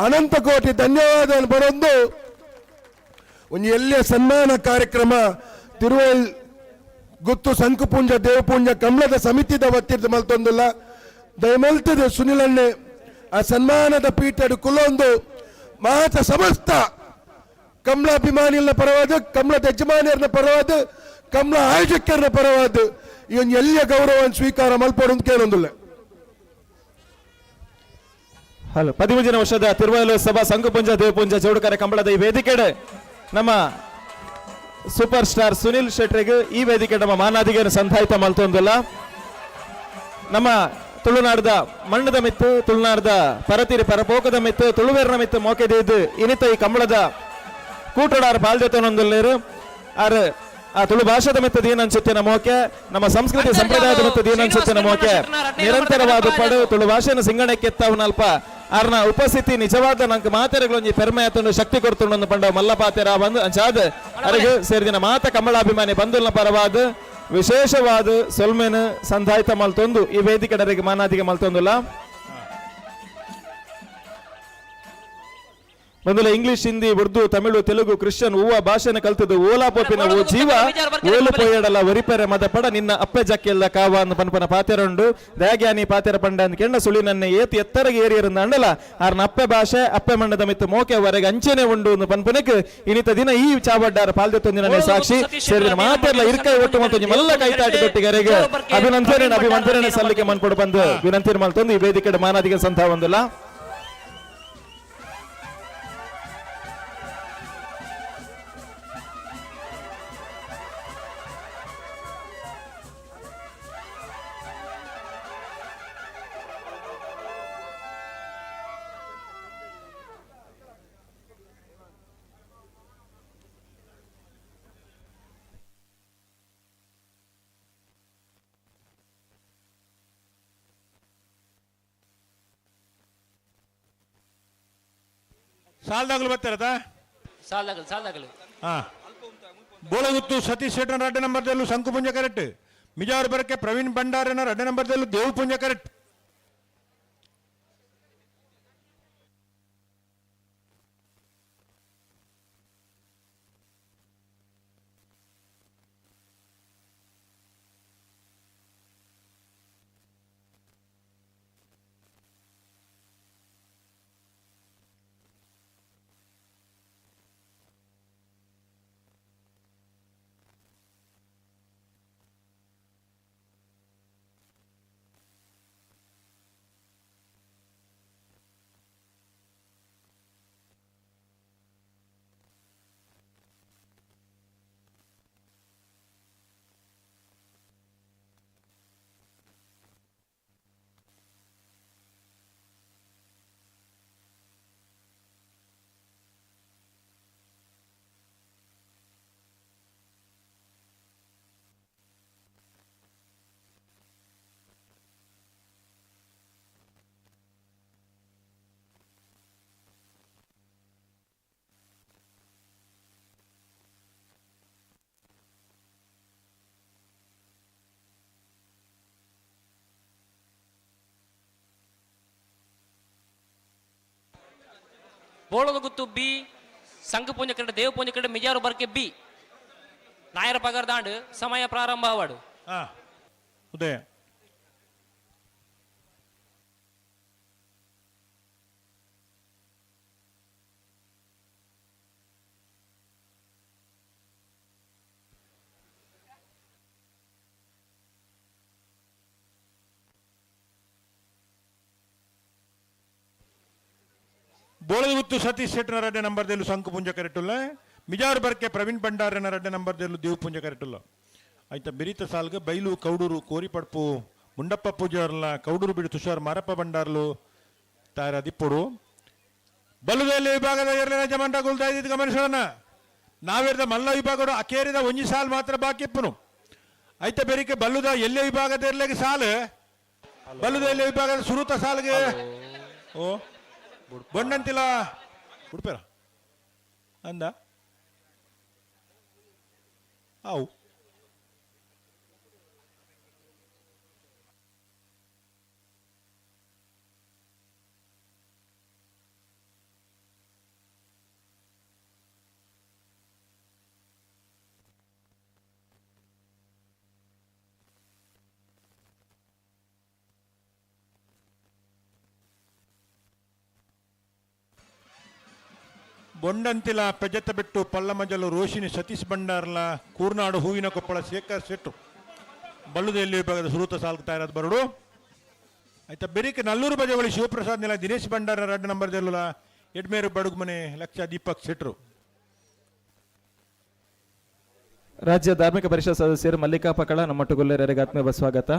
Speaker 22: ಅನಂತ ಕೋಟಿ ಧನ್ಯವಾದ ಬರೊಂದು ಒಂದು ಎಲ್ಲಿಯ ಸನ್ಮಾನ ಕಾರ್ಯಕ್ರಮ ತಿರುವಲ್ ಗುತ್ತು ಸಂಕುಪುಂಜ ದೇವಪುಂಜ ಕಮಲದ ಸಮಿತಿದ ವತ್ತಿರ್ದು ಮಲ್ತೊಂದಿಲ್ಲ ದಯಮಲ್ತದೆ ಸುನಿಲನ್ನೇ ಆ ಸನ್ಮಾನದ ಪೀಠಡು ಕುಲೊಂದು ಮಾತ ಸಮಸ್ತ ಕಮಲಾಭಿಮಾನಿಗಳ ಪರವಾದ ಕಮಲದ ಯಜಮಾನಿಯರನ್ನ ಪರವಾದ ಕಮಲ ಆಯೋಜಕರನ್ನ ಪರವಾದ ಈ ಒಂದು ಎಲ್ಲಿಯ ಗೌರವವನ್ನು ಸ್ವೀಕಾರ ಮಲ್ಪಡು ಅಂತ ಕೇಳೊಂದಿಲ್ಲ.
Speaker 15: ಹಲೋ 13 ವರ್ಷದ ತಿರುವಲು ಸಭಾ ಸಂಕುಪುಂಜ ದೇವಪುಂಜ ಜೋಡುಕರ ಕಂಬಳದ ಈ ವೇದಿಕೆಡೆ ನಮ್ಮ ಸೂಪರ್ ಸ್ಟಾರ್ ಸುನಿಲ್ ಶೆಟ್ಟರಿಗೆ ಈ ವೇದಿಕೆ ನಮ್ಮ ಮಾನಾದಿಗೆಯನ್ನು ಸಂಧಾಯಿತ ಮಲ್ತೊಂದಿಲ್ಲ. ನಮ್ಮ ತುಳುನಾಡದ ಮಣ್ಣದ ಮಿತ್ತು ತುಳುನಾಡದ ಪರತಿರಿ ಪರಪೋಕದ ಮಿತ್ತು ತುಳುವೇರ್ನ ಮಿತ್ತು ಮೋಕೆದಿದ್ದು ಇನಿತ ಈ ಕಂಬಳದ ಕೂಟಡಾರ ಪಾಲ್ದೆತನೊಂದುಲ್ಲೇರು ಆರ್ ಆ ತುಳು ಭಾಷೆದ ಮಿತ್ತ ದೀನಂಚುತ್ತಿನ ಮೋಕೆ ನಮ್ಮ ಸಂಸ್ಕೃತಿ ಸಂಪ್ರದಾಯದ ಮಿತ್ತ ದೀನಂಚುತ್ತಿನ ಮೋಕೆ ನಿರಂತರವಾದ ಪಡು ತುಳು ಭಾಷೆಯನ್ನು ಸಿಂಗಣಕ್ಕೆತ್ತವನಲ್ಪ ಆರ್ನ ಉಪಸ್ಥಿತಿ ನಿಜವಾದ ನಂಗೆ ಮಾತೆರೆಗಳೊಂಜಿ ಪೆರ್ಮೆ ಆತುಂಡು ಶಕ್ತಿ ಕೊಡ್ತುಂಡು ಪಂಡ ಮಲ್ಲ ಪಾತೆರ ಬಂದು ಅಂಚಾದ ಅರೆಗೆ ಸೇರಿದಿನ ಮಾತ ಕಮಲಾಭಿಮಾನಿ ಬಂದುಲ್ನ ಪರವಾದ ವಿಶೇಷವಾದ ಸೊಲ್ಮೆನು ಸಂಧಾಯಿತ ಮಲ್ತೊಂದು ಈ ವೇದಿಕೆಡರಿಗೆ ಮಾನಾದಿಗೆ ಮಲ್ತೊಂದುಲ್ಲ. ಬಂದುಲ ಇಂಗ್ಲಿಷ್ ಹಿಂದಿ ಉರ್ದು ತಮಿಳು ತೆಲುಗು ಕ್ರಿಶ್ಚಿಯನ್ ಹೂವ ಭಾಷೆನ ಕಲ್ತದ್ದು ಓಲಾ ಪೋಪಿನ ಓ ಜೀವ ಓಲು ಪೋಯಡಲ ಒರಿಪೆರೆ ಮದ ಪಡ ನಿನ್ನ ಅಪ್ಪೆ ಜಕ್ಕೆಲ್ಲ ಕಾವ ಅಂದ್ ಪನ್ಪನ ಪಾತೆರುಂಡು ದಯಾಗ್ಯಾನಿ ಪಾತೆರ ಪಂಡ ಅಂದ್ ಕೆಂಡ ಸುಳಿ ನನ್ನ ಏತ್ ಎತ್ತರಗೆ ಏರಿಯರಂದ ಅಂಡಲ ಆರ್ನ ಅಪ್ಪೆ ಭಾಷೆ ಅಪ್ಪೆ ಮಂಡದ ಮಿತ್ತು ಮೋಕೆ ವರೆಗೆ ಅಂಚೆನೆ ಉಂಡು ಅಂದ್ ಪನ್ಪನಕ್ ಇನಿತ ದಿನ ಈ ಚಾವಡ್ಡಾರ ಪಾಲ್ದೆತ್ತೊಂದಿನ ಸಾಕ್ಷಿ ಸೇರಿದ ಮಾತೆರ್ಲ ಇರ್ಕೈ ಒಟ್ಟು ಮತ್ತು ಮಲ್ಲ ಕೈತಾಟಿ ತೊಟ್ಟಿಗರೆಗೆ ಅಭಿನಂದನೆ ಅಭಿವಂದನೆ ಸಲ್ಲಿಕೆ ಮನ್ಪೊಡು ಬಂದು ವಿನಂತಿ ಮಲ್ತೊಂದು ಈ ವೇದಿಕೆ ಮಾನಾದಿಗೆ ಸಂತ ಒಂದಿಲ್ಲ.
Speaker 18: ಸಾಲ್ದಾಗಲು ಬರ್ತಾರತಾ
Speaker 13: ಸಾಲ್ದಾಗಲು ಸಾಲ್ದಾಗಲು.
Speaker 18: ಹಾ ಬೋಳಗುತ್ತು ಸತೀಶ್ ಶೆಟ್ಟನ ರಡ್ಡ ನಂಬರ್ದಲ್ಲೂ ಶಂಕುಪುಂಜ ಕರೆಕ್ಟ್. ಮಿಜಾರು ಬರಕ್ಕೆ ಪ್ರವೀಣ್ ಭಂಡಾರನ ರಡ್ಡ ನಂಬರ್ದಲ್ಲೂ ದೇವಪುಂಜ ಕರೆಕ್ಟ್.
Speaker 13: ಬೋಳದ ಗುತ್ತು ಬಿ ಸಂಘ ಪೂಂಜ ಕಡೆ ದೇವ ಪೂಂಜ ಕಡೆ ಮಿಜಾರು ಬರ್ಕೆ ಬಿ ನಾಯರ ಪಗರ್ ದಾಂಡು ಸಮಯ ಪ್ರಾರಂಭ ಆವಾಡು.
Speaker 18: ಉದಯ ಬೋಳಗುತ್ತು ಸತೀಶ್ ಶೆಟ್ಟನ ರಡ್ಡೆ ನಂಬರ್ದಲ್ಲೂ ಶಂಕುಪುಂಜ ಕರೆಟುಲ್ಲ. ಮಿಜಾರು ಬರ್ಕೆ ಪ್ರವೀಣ್ ಭಂಡಾರನ ರಡ್ಡೆ ನಂಬರ್ದಲ್ಲೂ ದೇವಪುಂಜ ಕರೆಟುಲ್ಲ. ಆಯ್ತಾ ಬಿರಿತ ಸಾಲ್ಗ ಬೈಲು ಕೌಡೂರು ಕೋರಿಪಡ್ಪು ಮುಂಡಪ್ಪ ಪೂಜಾರ್ಲ ಕೌಡೂರು ಬಿಡು ತುಷಾರ್ ಮಾರಪ್ಪ ಭಂಡಾರ್ಲು ತಾರ ದಿಪ್ಪುಡು. ಬಲುದಲ್ಲಿ ವಿಭಾಗದ ಎರಡನೇ ಜಮಂಟ ಗುಲ್ದಾಯ್ದಿದ್ದು ಗಮನಿಸೋಣ. ನಾವೇರ್ದ ಮಲ್ಲ ವಿಭಾಗಡು ಅಕೇರಿದ ಒಂಜಿ ಸಾಲ್ ಮಾತ್ರ ಬಾಕಿ ಇಪ್ಪನು. ಐತ ಬೆರಿಕೆ ಬಲ್ಲುದ ಎಲ್ಲೆ ವಿಭಾಗದ ಇರ್ಲಿಕ್ಕೆ ಸಾಲು ಬಲ್ಲುದ ಎಲ್ಲೆ ವಿಭಾಗದ ಸುರುತ ಸಾಲ್ಗೆ ಓ ಬೊಂಡಂತಿಲ್ಲ ಉಡುಪೇರ ಅಂದ ಅವು ಬೊಂಡಂತಿಲ ಪೆಜತ್ತ ಬಿಟ್ಟು ಪಲ್ಲಮಜಲು ರೋಶಿನಿ ಸತೀಶ್ ಭಂಡಾರ್ಲ ಕೂರ್ನಾಡು ಹೂವಿನ ಕೊಪ್ಪಳ ಶೇಖರ್ ಶೆಟ್ರು ಬಲ್ಲುದೆಯಲ್ಲಿ ವಿಭಾಗದ ಸುರೂತ ಸಾಲ್ಕು ತಯಾರಾದ ಬರಡು. ಆಯ್ತಾ ಬೆರಿಕೆ ನಲ್ಲೂರು ಬಜವಳಿ ಶಿವಪ್ರಸಾದ್ ನೆಲ ದಿನೇಶ್ ಭಂಡಾರ ಎರಡು ನಂಬರ್ ಜಲ್ಲುಲ ಎಡ್ಮೇರು ಬಡುಗುಮನೆ ಲಕ್ಷ ದೀಪಕ್ ಶೆಟ್ರು.
Speaker 15: ರಾಜ್ಯ ಧಾರ್ಮಿಕ ಪರಿಷತ್ ಸದಸ್ಯರು ಮಲ್ಲಿಕಾ ಪಕಳ ನಮ್ಮೊಟ್ಟುಗೊಲ್ಲೆರಿಗೆ ಆತ್ಮೀಯ ಸ್ವಾಗತ.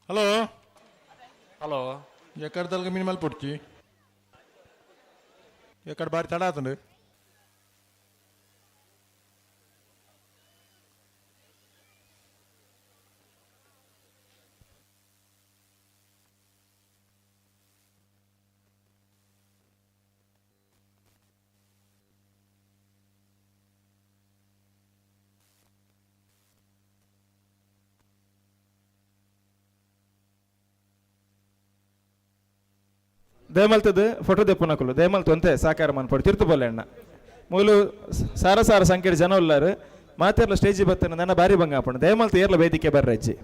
Speaker 18: ಹಲೋ
Speaker 13: ಹಲೋ
Speaker 18: ಎಕ್ಕಡ ಮಿನಿಮಲ್ ಪುಡ್ಚಿ ಎಕ್ಕಡ ಬಾರಿ ತಡ ಆತಂಡು.
Speaker 15: ದಯಮಲ್ತದ ಫೋಟೋ ದೆಪ್ಪುನಕುಲು ದಯಮಲ್ತು ಅಂತೆ ಸಾಕಾರ ಮನ್ಪೊಡು ತಿರ್ತು ಬೋಲೆ ಅಣ್ಣ. ಮೂಲು ಸಾರ ಸಾರ ಸಂಖ್ಯೆ ಜನ ಉಲ್ಲಾರು ಮಾತೆರ್ಲ ಸ್ಟೇಜ್ ಬತ್ತನ ನನ್ನ ಬಾರಿ ಬಂಗ ಆಪುಂಡು. ದಯಮಲ್ತು ಏರ್ಲ ವೇದಿಕೆ ಬರ್ರಜ್ಜಿ,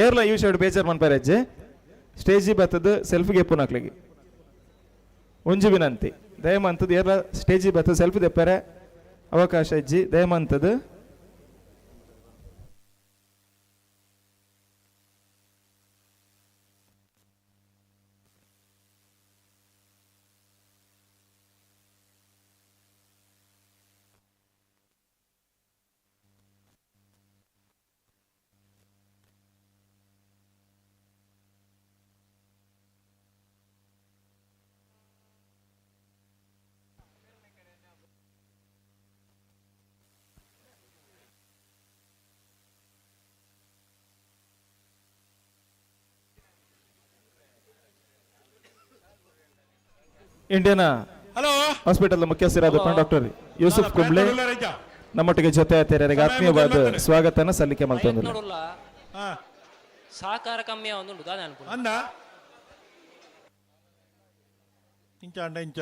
Speaker 15: ಏರ್ಲ you side ಬೇಜಾರ್ ಮನ್ಪರಜ್ಜಿ. ಸ್ಟೇಜ್ ಬತ್ತದ ಸೆಲ್ಫ್ ಗೆಪ್ಪುನಕ್ಲಿಗೆ ಒಂಜಿ ವಿನಂತಿ, ದಯಮಂತದ ಏರ್ಲ ಸ್ಟೇಜ್ ಬತ್ತದ ಸೆಲ್ಫ್ ದೆಪ್ಪರೆ ಅವಕಾಶ ಇಜ್ಜಿ, ದಯಮಂತದ. ಇಂಡಿಯನ್ ಹಾಸ್ಪಿಟಲ್ ಮುಖ್ಯಸ್ಥರಾದ ಡಾಕ್ಟರ್ ಯೂಸುಫ್ ಕುಂಬ್ಳೆ ನಮ್ಮೊಟ್ಟಿಗೆ ಜೊತೆ ಆತರಿಗೆ ಆತ್ಮೀಯವಾದ ಸ್ವಾಗತನ ಸಲ್ಲಿಕೆ ಮಲ್ತೊಂದುಲ್ಲ.
Speaker 13: ಸಹಕಾರ ಕಮ್ಮಿ ಒಂದುಂಡು ದಾದ ಅನ್ಪುಂಡು.
Speaker 18: ಅಂದ ಇಂಚ ಅಂಡ ಇಂಚ.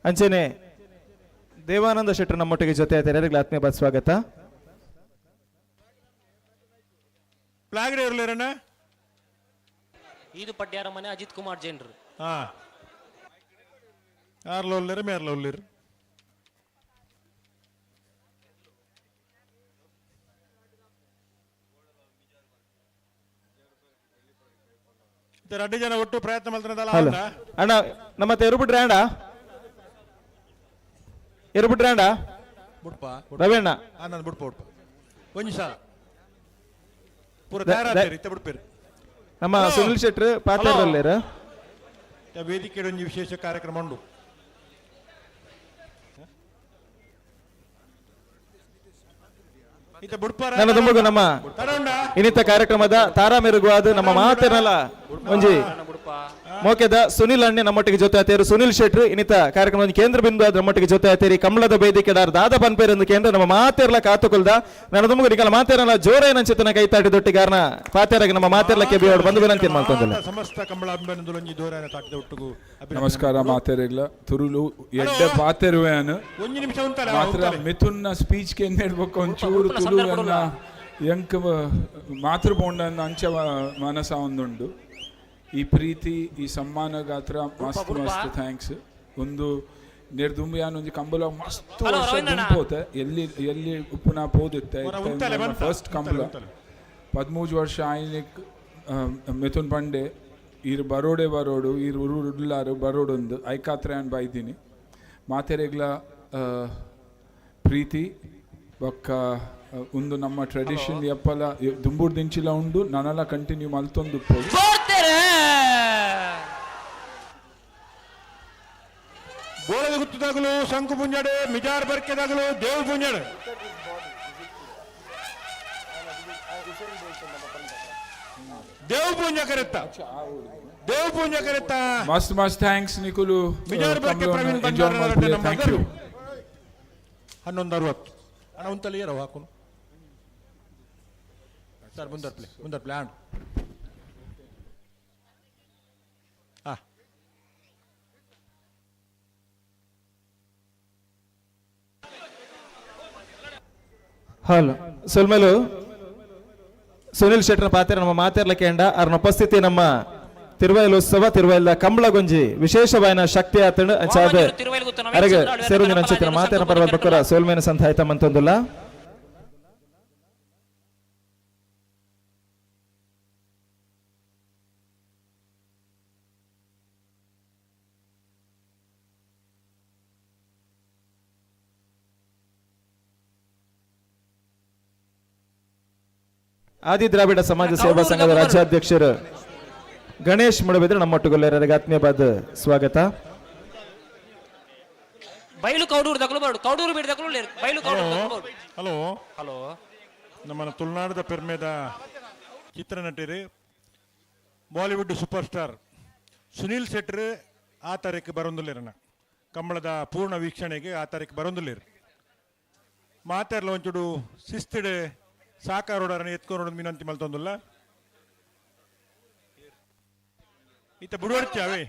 Speaker 15: ಅಂಚನೆ ದೇವಾನಂದ ಶೆಟ್ಟರ್ ನಮ್ಮೊಟ್ಟಿಗೆ ಜೊತೆ ಆತರಿಗೆ ಆತ್ಮೀಯವಾದ ಸ್ವಾಗತ.
Speaker 18: ಫ್ಲಾಗ್ ಇರ್ಲಿರಣ್ಣ.
Speaker 13: ಇದು ಪಡ್ಯಾರ ಮನೆ ಅಜಿತ್ ಕುಮಾರ್ ಜೈನ್ರು.
Speaker 18: ಹಾ ಆರ್ಲ ಉಲ್ಲೇರು ಮೇರ್ಲ ಉಲ್ಲೇರು. ರಡ್ಡು ಜನ ಒಟ್ಟು ಪ್ರಯತ್ನ ಮಲ್ತನದಲ್ಲ.
Speaker 15: ಹಲೋ ಅಣ್ಣ, ನಮ್ಮ ಎರುಬಿಟ್ರೆ ಅಣ್ಣ, ಎರುಬಿಟ್ರೆ ಅಣ್ಣ
Speaker 18: ಬುಡ್ಪ
Speaker 15: ರವಿ ಅಣ್ಣ.
Speaker 18: ನಾನು ಬುಡ್ಪ ಬುಡ್ಪ ಒಂಜಿ ಸಾಲ ಪೂರ ತಯಾರಾಗ್ತೀರಿ ಇತ್ತ ಬಿಡ್ಪೇರು.
Speaker 15: ನಮ್ಮ ಸುನಿಲ್ ಶೆಟ್ರು ಪಾತ್ರರಲ್ಲೇರ.
Speaker 18: ವೇದಿಕೆ ಒಂಜಿ ವಿಶೇಷ ಕಾರ್ಯಕ್ರಮ ಉಂಡು.
Speaker 15: ನನ್ನ ತುಂಬಗೂ ನಮ್ಮ ಇನ್ನಿತ ಕಾರ್ಯಕ್ರಮದ ತಾರಾ ಮೆರುಗುವಾದ ನಮ್ಮ ಮಾತೆರಲ್ಲ ಒಂಜಿ ಮೋಕೆದ ಸುನಿಲ್ ಅಣ್ಣೆ ನಮ್ಮೊಟ್ಟಿಗೆ ಜೊತೆ ಆತೇರು. ಸುನಿಲ್ ಶೆಟ್ರು ಇನ್ನಿತ ಕಾರ್ಯಕ್ರಮದ ಕೇಂದ್ರ ಬಿಂದು ಆದ ನಮ್ಮೊಟ್ಟಿಗೆ ಜೊತೆ ಆತೇರಿ. ಕಮಲದ ವೇದಿಕೆ ದಾದ ಪನ್ಪೇರೆಂದು ಕೇಂದ್ರ ನಮ್ಮ ಮಾತೆರ್ಲ ಕಾತುಕೊಲ್ದ ನನ್ನ ತುಂಬಗೂ ನಿಕಲ ಮಾತೆರಲ್ಲ ಜೋರೇನ ಚಿತ್ತನ ಕೈತಾಟಿ ದೊಟ್ಟಿಗಾರನ ಪಾತೆರಾಗಿ ನಮ್ಮ ಮಾತೆರ್ಲ ಕೆಬಿ ಅವರು ಬಂದು ವಿನಂತಿ ಮಾಡ್ತೊಂದಿಲ್ಲ.
Speaker 18: ಸಮಸ್ತ ಕಮಲ ಅಭಿಮಾನಿದೊಂಜಿ ಜೋರಾನ ತಾಟಿದ ಒಟ್ಟುಗು
Speaker 6: ನಮಸ್ಕಾರ ಮಾತೆರೆಗ್ಲ ತುರುಲು ಎಡ್ಡೆ ಪಾತೆರುವೆನು
Speaker 18: ಒಂಜಿ ನಿಮಿಷ ಉಂತಲೆ
Speaker 6: ಮಾತ್ರ ಮಿಥುನ್ನ ಸ್ಪೀಚ್ ಕೇಂದ್ರ ಒಂಚೂರು ತುಳುವನ್ನ ಎಂಕ್ ಮಾತೃ ಬೋಂಡನ್ನ ಅಂಚ ಮನಸ ಒಂದುಂಡು. ಈ ಪ್ರೀತಿ ಈ ಸಮ್ಮಾನ ಗಾತ್ರ ಮಸ್ತ್ ಮಸ್ತ್ thanks. ಒಂದು ನೇರ್ದುಂಬು ಯಾನೊಂಜಿ ಕಂಬಳ ಮಸ್ತ್ ವರ್ಷ ದುಂಪೋತೆ ಎಲ್ಲಿ ಎಲ್ಲಿ ಉಪ್ಪುನ ಪೋದಿತ್ತೆ ಫಸ್ಟ್ ಕಂಬಳ 13 ವರ್ಷ ಆಯ್ನಿಕ್ ಮಿಥುನ್ ಪಂಡೆ ಈರ್ ಬರೋಡೆ ಬರೋಡು ಈರ್ ಉರು ಉಡ್ಲಾರು ಬರೋಡೊಂದು ಐಕಾತ್ರ ಅನ್ ಬೈದೀನಿ. ಮಾತೆರೆಗ್ಲ ಪ್ರೀತಿ ಬೊಕ್ಕ ಒಂದು ನಮ್ಮ ಟ್ರೆಡಿಷನ್ ಎಪ್ಪಲ ದುಂಬುಡ್ ದಿಂಚಿಲ ಉಂಡು ನನಲ ಕಂಟಿನ್ಯೂ ಮಲ್ತೊಂದು
Speaker 18: ಗೋಳದ ಗುತ್ತದಾಗಲು ಶಂಕು ಪುಂಜಾಡು ಮಿಜಾರ್ ಬರ್ಕೆದಾಗಲು ದೇವು ಪುಂಜಾಡು. ದೇವು ಪೂಂಜ ಕರೆತ್ತ ದೇವು ಪೂಂಜ ಕರೆತ್ತ.
Speaker 6: ಮಸ್ತ್ ಮಸ್ತ್ thanks ನಿಕುಲು
Speaker 18: ಮಿಜಾರ್ ಬರ್ಕೆ ಪ್ರವೀಣ್
Speaker 6: ಎಂಜಾಯ್ ಮಲ್ಪುಲೆ. Thank you.
Speaker 18: 11:60 ಅಣ್ಣ ಉಂತಲ್ಲಿ ಏರವ ಹಾಕುನು ಸರ್ ಮುಂದರ್ಪ್ಲೆ ಮುಂದರ್ಪ್ಲೆ ಆಂಡ್
Speaker 15: ಹಲೋ ಸೊಲ್ಮೆಲು ಸುನಿಲ್ ಶೆಟ್ಟರ್ ಪಾತ್ರ ನಮ್ಮ ಮಾತೆರ್ಲ ಕೇಂಡ ಅರ್ನ ಉಪಸ್ಥಿತಿ ನಮ್ಮ ತಿರುವೈಲೋತ್ಸವ ತಿರುವೈಲ ಕಂಬಳಗೊಂಜಿ ವಿಶೇಷವಾಯಿನ ಶಕ್ತಿ ಆತಂಡು ಅಂಚಾದ ಅರೆಗೆ ಸೇರುಂಜಿನ ಅಂಚಿತ್ತಿನ ಮಾತೆರ್ನ ಪರ್ವತ ಬಕ್ಕರ ಸೋಲ್ಮೇನ ಸಂತ ಆಯ್ತಮ್ಮಂತೊಂದುಲ್ಲ. ಆದಿ ದ್ರಾವಿಡ ಸಮಾಜ ಸೇವಾ ಸಂಘದ ರಾಜ್ಯಾಧ್ಯಕ್ಷರು ಗಣೇಶ್ ಮುಡಬಿದ್ರೆ ನಮ್ಮೊಟ್ಟುಗೊಲ್ಲೆರರಿಗೆ ಆತ್ಮೀಯವಾದ ಸ್ವಾಗತ.
Speaker 13: ಬೈಲು ಕೌಡೂರು ದಕಲು ಬರೋಡು ಕೌಡೂರು ಬಿಡ್ ದಕಲು ಬೈಲು ಕೌಡೂರು.
Speaker 18: ಹಲೋ
Speaker 13: ಹಲೋ
Speaker 18: ನಮ್ಮ ತುಳುನಾಡದ ಪೆರ್ಮೆದ ಚಿತ್ರನಟರು ಬಾಲಿವುಡ್ ಸೂಪರ್ ಸ್ಟಾರ್ ಸುನೀಲ್ ಶೆಟ್ಟರ್ ಆ ತಾರೀಕು ಬರೊಂದುಲ್ಲೇರನ ಕಂಬಳದ ಪೂರ್ಣ ವೀಕ್ಷಣೆಗೆ ಆ ತಾರೀಕು ಬರೊಂದುಲ್ಲೇರು. ಮಾತಾಡ್ಲ ಒಂಚೂಡು ಶಿಸ್ತಿಡೆ ಸಾಕಾರೋಡರನ್ನ ಎತ್ಕೊಂಡು ವಿನಂತಿ ಮಲ್ತೊಂದುಲ್ಲ. ಈತ ಬುಡುವರ್ಚಿ ಅವೇ.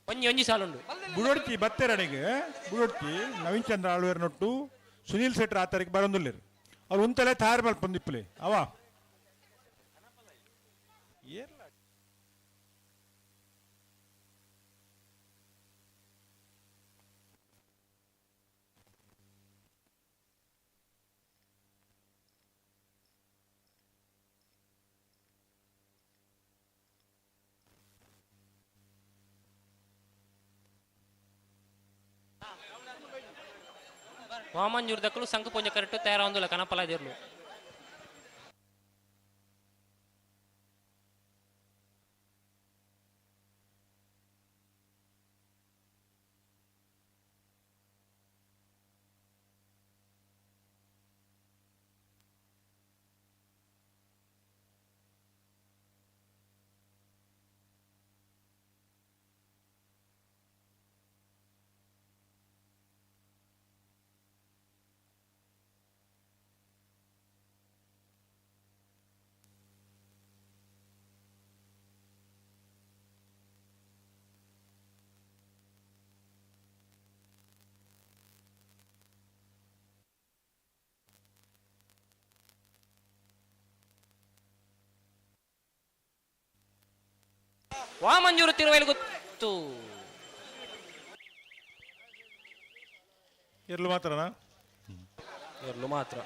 Speaker 13: ಒಂಜಿ ಒಂಜಿ ಸಾಲುಂಡು.
Speaker 18: ಬುಡೊಡ್ಚಿ ಬತ್ತೆರಡೆಗೆ ಬುಡೊಡ್ಚಿ ನವೀನ್ ಚಂದ್ರ ಆಳ್ವೇರ್ ನೊಟ್ಟು ಸುನೀಲ್ ಶೆಟ್ಟರ್ ಆ ತಾರೀಕು ಬರೊಂದುಲ್ಲೇರು ಅವ್ರು ಉಂತಲೆ ತಯಾರು ಮಲ್ಪೊಂದಿಪ್ಪಲೆ ಅವ
Speaker 13: ವಾಮಂಜೂರ್ ದಕ್ಕಲು ಸಂಕ ಪೂಂಜ ಕರೆಕ್ಟ್ ತಯಾರಾವಂದುಲ್ಲ ಕನಪಲ ದೇರ್ಲು. ವಾಮಂಜೂರು ತಿರುವೈಲು ಗೊತ್ತು
Speaker 18: ಇರ್ಲು ಮಾತ್ರನಾ?
Speaker 13: ಇರ್ಲು ಮಾತ್ರ.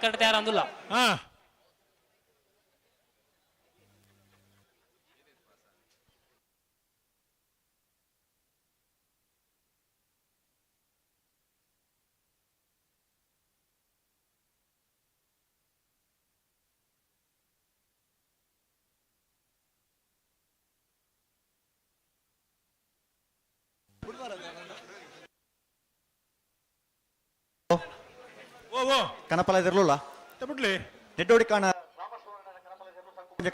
Speaker 13: ಕರೆಕ್ಟ್ ತಯಾರಾಂದುಲ್ಲ.
Speaker 9: ಕನಪಲ ಇದಿರ್ಲಿಲ್ಲ
Speaker 18: ಬಿಡ್ಲಿ
Speaker 9: ನೆಡ್ಡೋಡಿ ಕಾಣ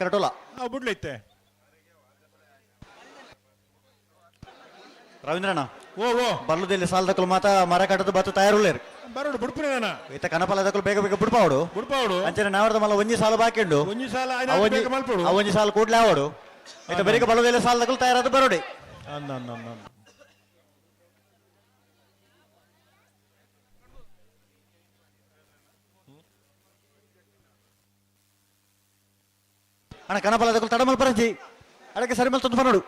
Speaker 9: ಕರೆಟೋಲ
Speaker 18: ಬಿಡ್ಲಿ ಇತ್ತೆ
Speaker 9: ರವೀಂದ್ರಣ್ಣ
Speaker 18: ಓ ಓ
Speaker 9: ಬರ್ಲುದಲ್ಲಿ ಸಾಲದಕ್ಕಲು ಮಾತ ಮರ ಕಟ್ಟದು ಬತ್ತು ತಯಾರುಳ್ಳೇರು
Speaker 18: ಬರೋಡು ಬುಡ್ಪುನೆ ನಾನ
Speaker 9: ಇತ್ತ ಕನಪಲ ಬೇಗ ಬೇಗ ಬುಡ್ಪಾವಡು
Speaker 18: ಬುಡ್ಪಾವಡು
Speaker 9: ಅಂಚನೆ ನಾವರ್ದ ಮಲ್ಲ ಒಂಜಿ ಸಾಲು ಬಾಕಿ ಉಂಡು
Speaker 18: ಒಂಜಿ ಸಾಲ ಆಯ್ನ ಬೇಗ ಮಲ್ಪೊಡು
Speaker 9: ಆ ಒಂಜಿ ಸಾಲು ಕೂಡ್ಲೆ ಆವಡು ಇತ್ತ ಬೇಗ ಬಲುದಲ್ಲಿ ಸಾಲದಕ್ಕಲು ತಯಾರಾದ ಬರೋಡಿ
Speaker 18: ಅನ್ನ ಅನ್ನ ಅನ್ನ
Speaker 9: ಅಣ್ಣ ಕನಪಲ ತಡ ಮಲ್ಪರಂಜಿ ಅಡಕ್ಕೆ ಸರಿ ಮಲ್ತೊಂದು ಬರೋಡು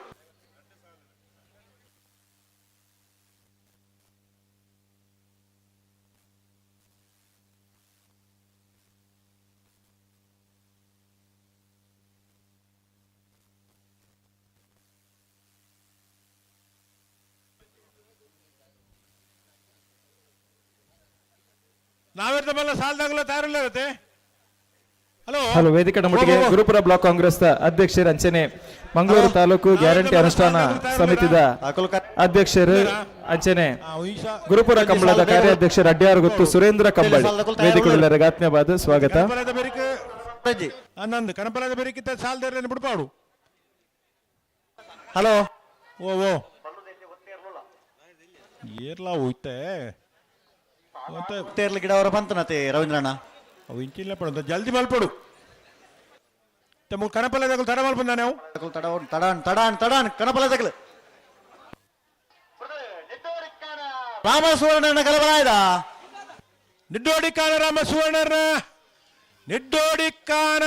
Speaker 18: ನಾವೆರ್ದ ಮಲ್ಲ ಸಾಲದಾಗಲ ತಯಾರಿಲ್ಲ ಇರುತ್ತೆ. ಹಲೋ
Speaker 15: ಹಲೋ, ವೇದಿಕೆ ನಮ್ಮೊಟ್ಟಿಗೆ ಗುರುಪುರ ಬ್ಲಾಕ್ ಕಾಂಗ್ರೆಸ್ ಅಧ್ಯಕ್ಷರು ಅಂಚನೆ ಮಂಗಳೂರು ತಾಲೂಕು ಗ್ಯಾರಂಟಿ ಅನುಷ್ಠಾನ ಸಮಿತಿದ ಅಧ್ಯಕ್ಷರು ಅಂಚನೆ ಗುರುಪುರ ಕಂಬಳದ ಕಾರ್ಯಾಧ್ಯಕ್ಷರು ಅಡ್ಯಾರು ಗೊತ್ತು ಸುರೇಂದ್ರ ಕಂಬಳಿ ವೇದಿಕೆ ಆತ್ಮೀಯವಾದ ಸ್ವಾಗತ.
Speaker 18: ಅನ್ನಂದು ಕನಪಲದ ಬೆರಿಕಿತ್ತ ಸಾಲದ ಬಿಡ್ಪಾಡು.
Speaker 9: ಹಲೋ
Speaker 18: ಓ ಓ ಏರ್ಲಾ ಹೋಯ್ತೆ
Speaker 9: ತೇರ್ಲ ಗಿಡ ಅವರ ಬಂತನತೆ ರವೀಂದ್ರಣ್ಣ
Speaker 18: ಅವು ಇಂಚಿಲ್ಲ ಪಡ ಜಲ್ದಿ ಮಲ್ಪಡು ತಮ್ಮ ಕನಪಲದ ತಡ ಮಲ್ಪಂದಾನೆ ಅವು
Speaker 9: ತಡ ತಡಾನ್ ತಡಾನ್ ತಡಾನ್ ಕನಪಲ ರಾಮ ಸುವರ್ಣನ ಕಲಬಲಾಯ್ದ
Speaker 18: ನಿಡ್ಡೋಡಿ ಕಾನ ರಾಮ ಸುವರ್ಣನ ನಿಡ್ಡೋಡಿ ಕಾನ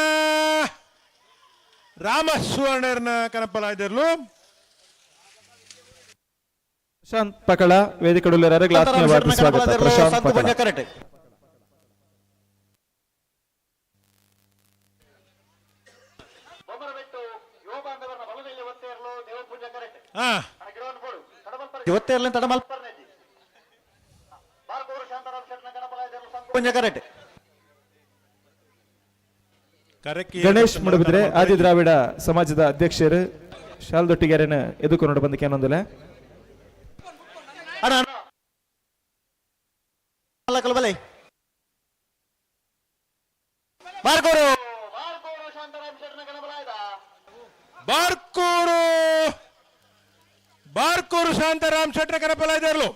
Speaker 18: ರಾಮ ಸುವರ್ಣರ್ನ ಕನಪಲಾಯ್ದಿರ್ಲು.
Speaker 15: ಪ್ರಶಾಂತ್ ಪಕಳ ವೇದಿಕೆಡುಳ್ಳರಿಗೆ ಆತ್ಮೀಯವಾದ ಸ್ವಾಗತ. ಪ್ರಶಾಂತ್ ಪಕಳ
Speaker 9: ಕರೆಕ್ಟ್. ಇವತ್ತೇ ತಡ ಮಲ್ಪ ಕರೆಕ್ಟ್.
Speaker 15: ಗಣೇಶ್ ಮುಡುಬಿದ್ರೆ ಆದಿ ದ್ರಾವಿಡ ಸಮಾಜದ ಅಧ್ಯಕ್ಷರು ಶಾಲ್ದೊಟ್ಟಿಗೆರೆನ ಎದುಕೊಂಡು ಬಂದಕ್ಕೆ ಏನೊಂದಿಲ್ಲ.
Speaker 9: ಮಲ್ಲಕಲ್ ಬಲೆ ಬಾರ್ಕೂರು.
Speaker 18: ಬಾರ್ಕೂರು, ಬಾರ್ಕೂರು ಶಾಂತಾರಾಮ್ ಶೆಟ್ರ ಕನಪಲಾಯ್ದಾರ್ಲು.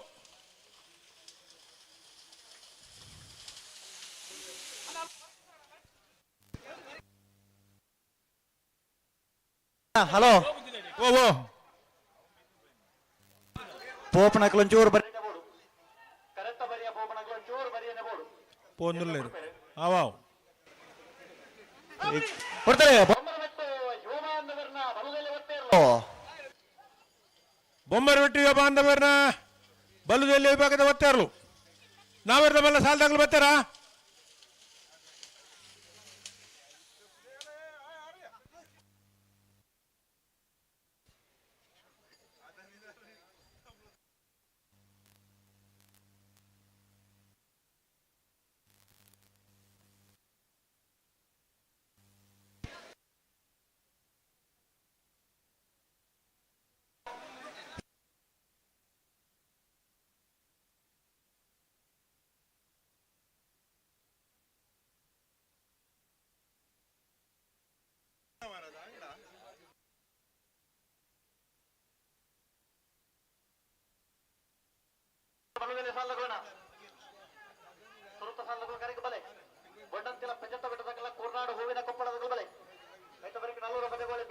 Speaker 9: ಹಲೋ.
Speaker 18: ಓ ಓ
Speaker 9: ಪೋಪನಕಲ್ ಒಂಚೂರು ಬರಿ.
Speaker 18: ಪೋಂದುಲ್ಲೇರು ಆವಾವ್.
Speaker 9: ಕೊಡ್ತಾರೆ.
Speaker 18: ಬೊಮ್ಮರವೆಟ್ಟಿ ಬಾಂಧವರ್ನ ಬಲ್ಲುದೆಲ್ಲಿ ವಿಭಾಗದ ಒತ್ತಾರಲು ನಾವೆಲ್ಲ ಬಲ್ಲ ಸಾಲದಾಗಲು ಬರ್ತಾರಾ?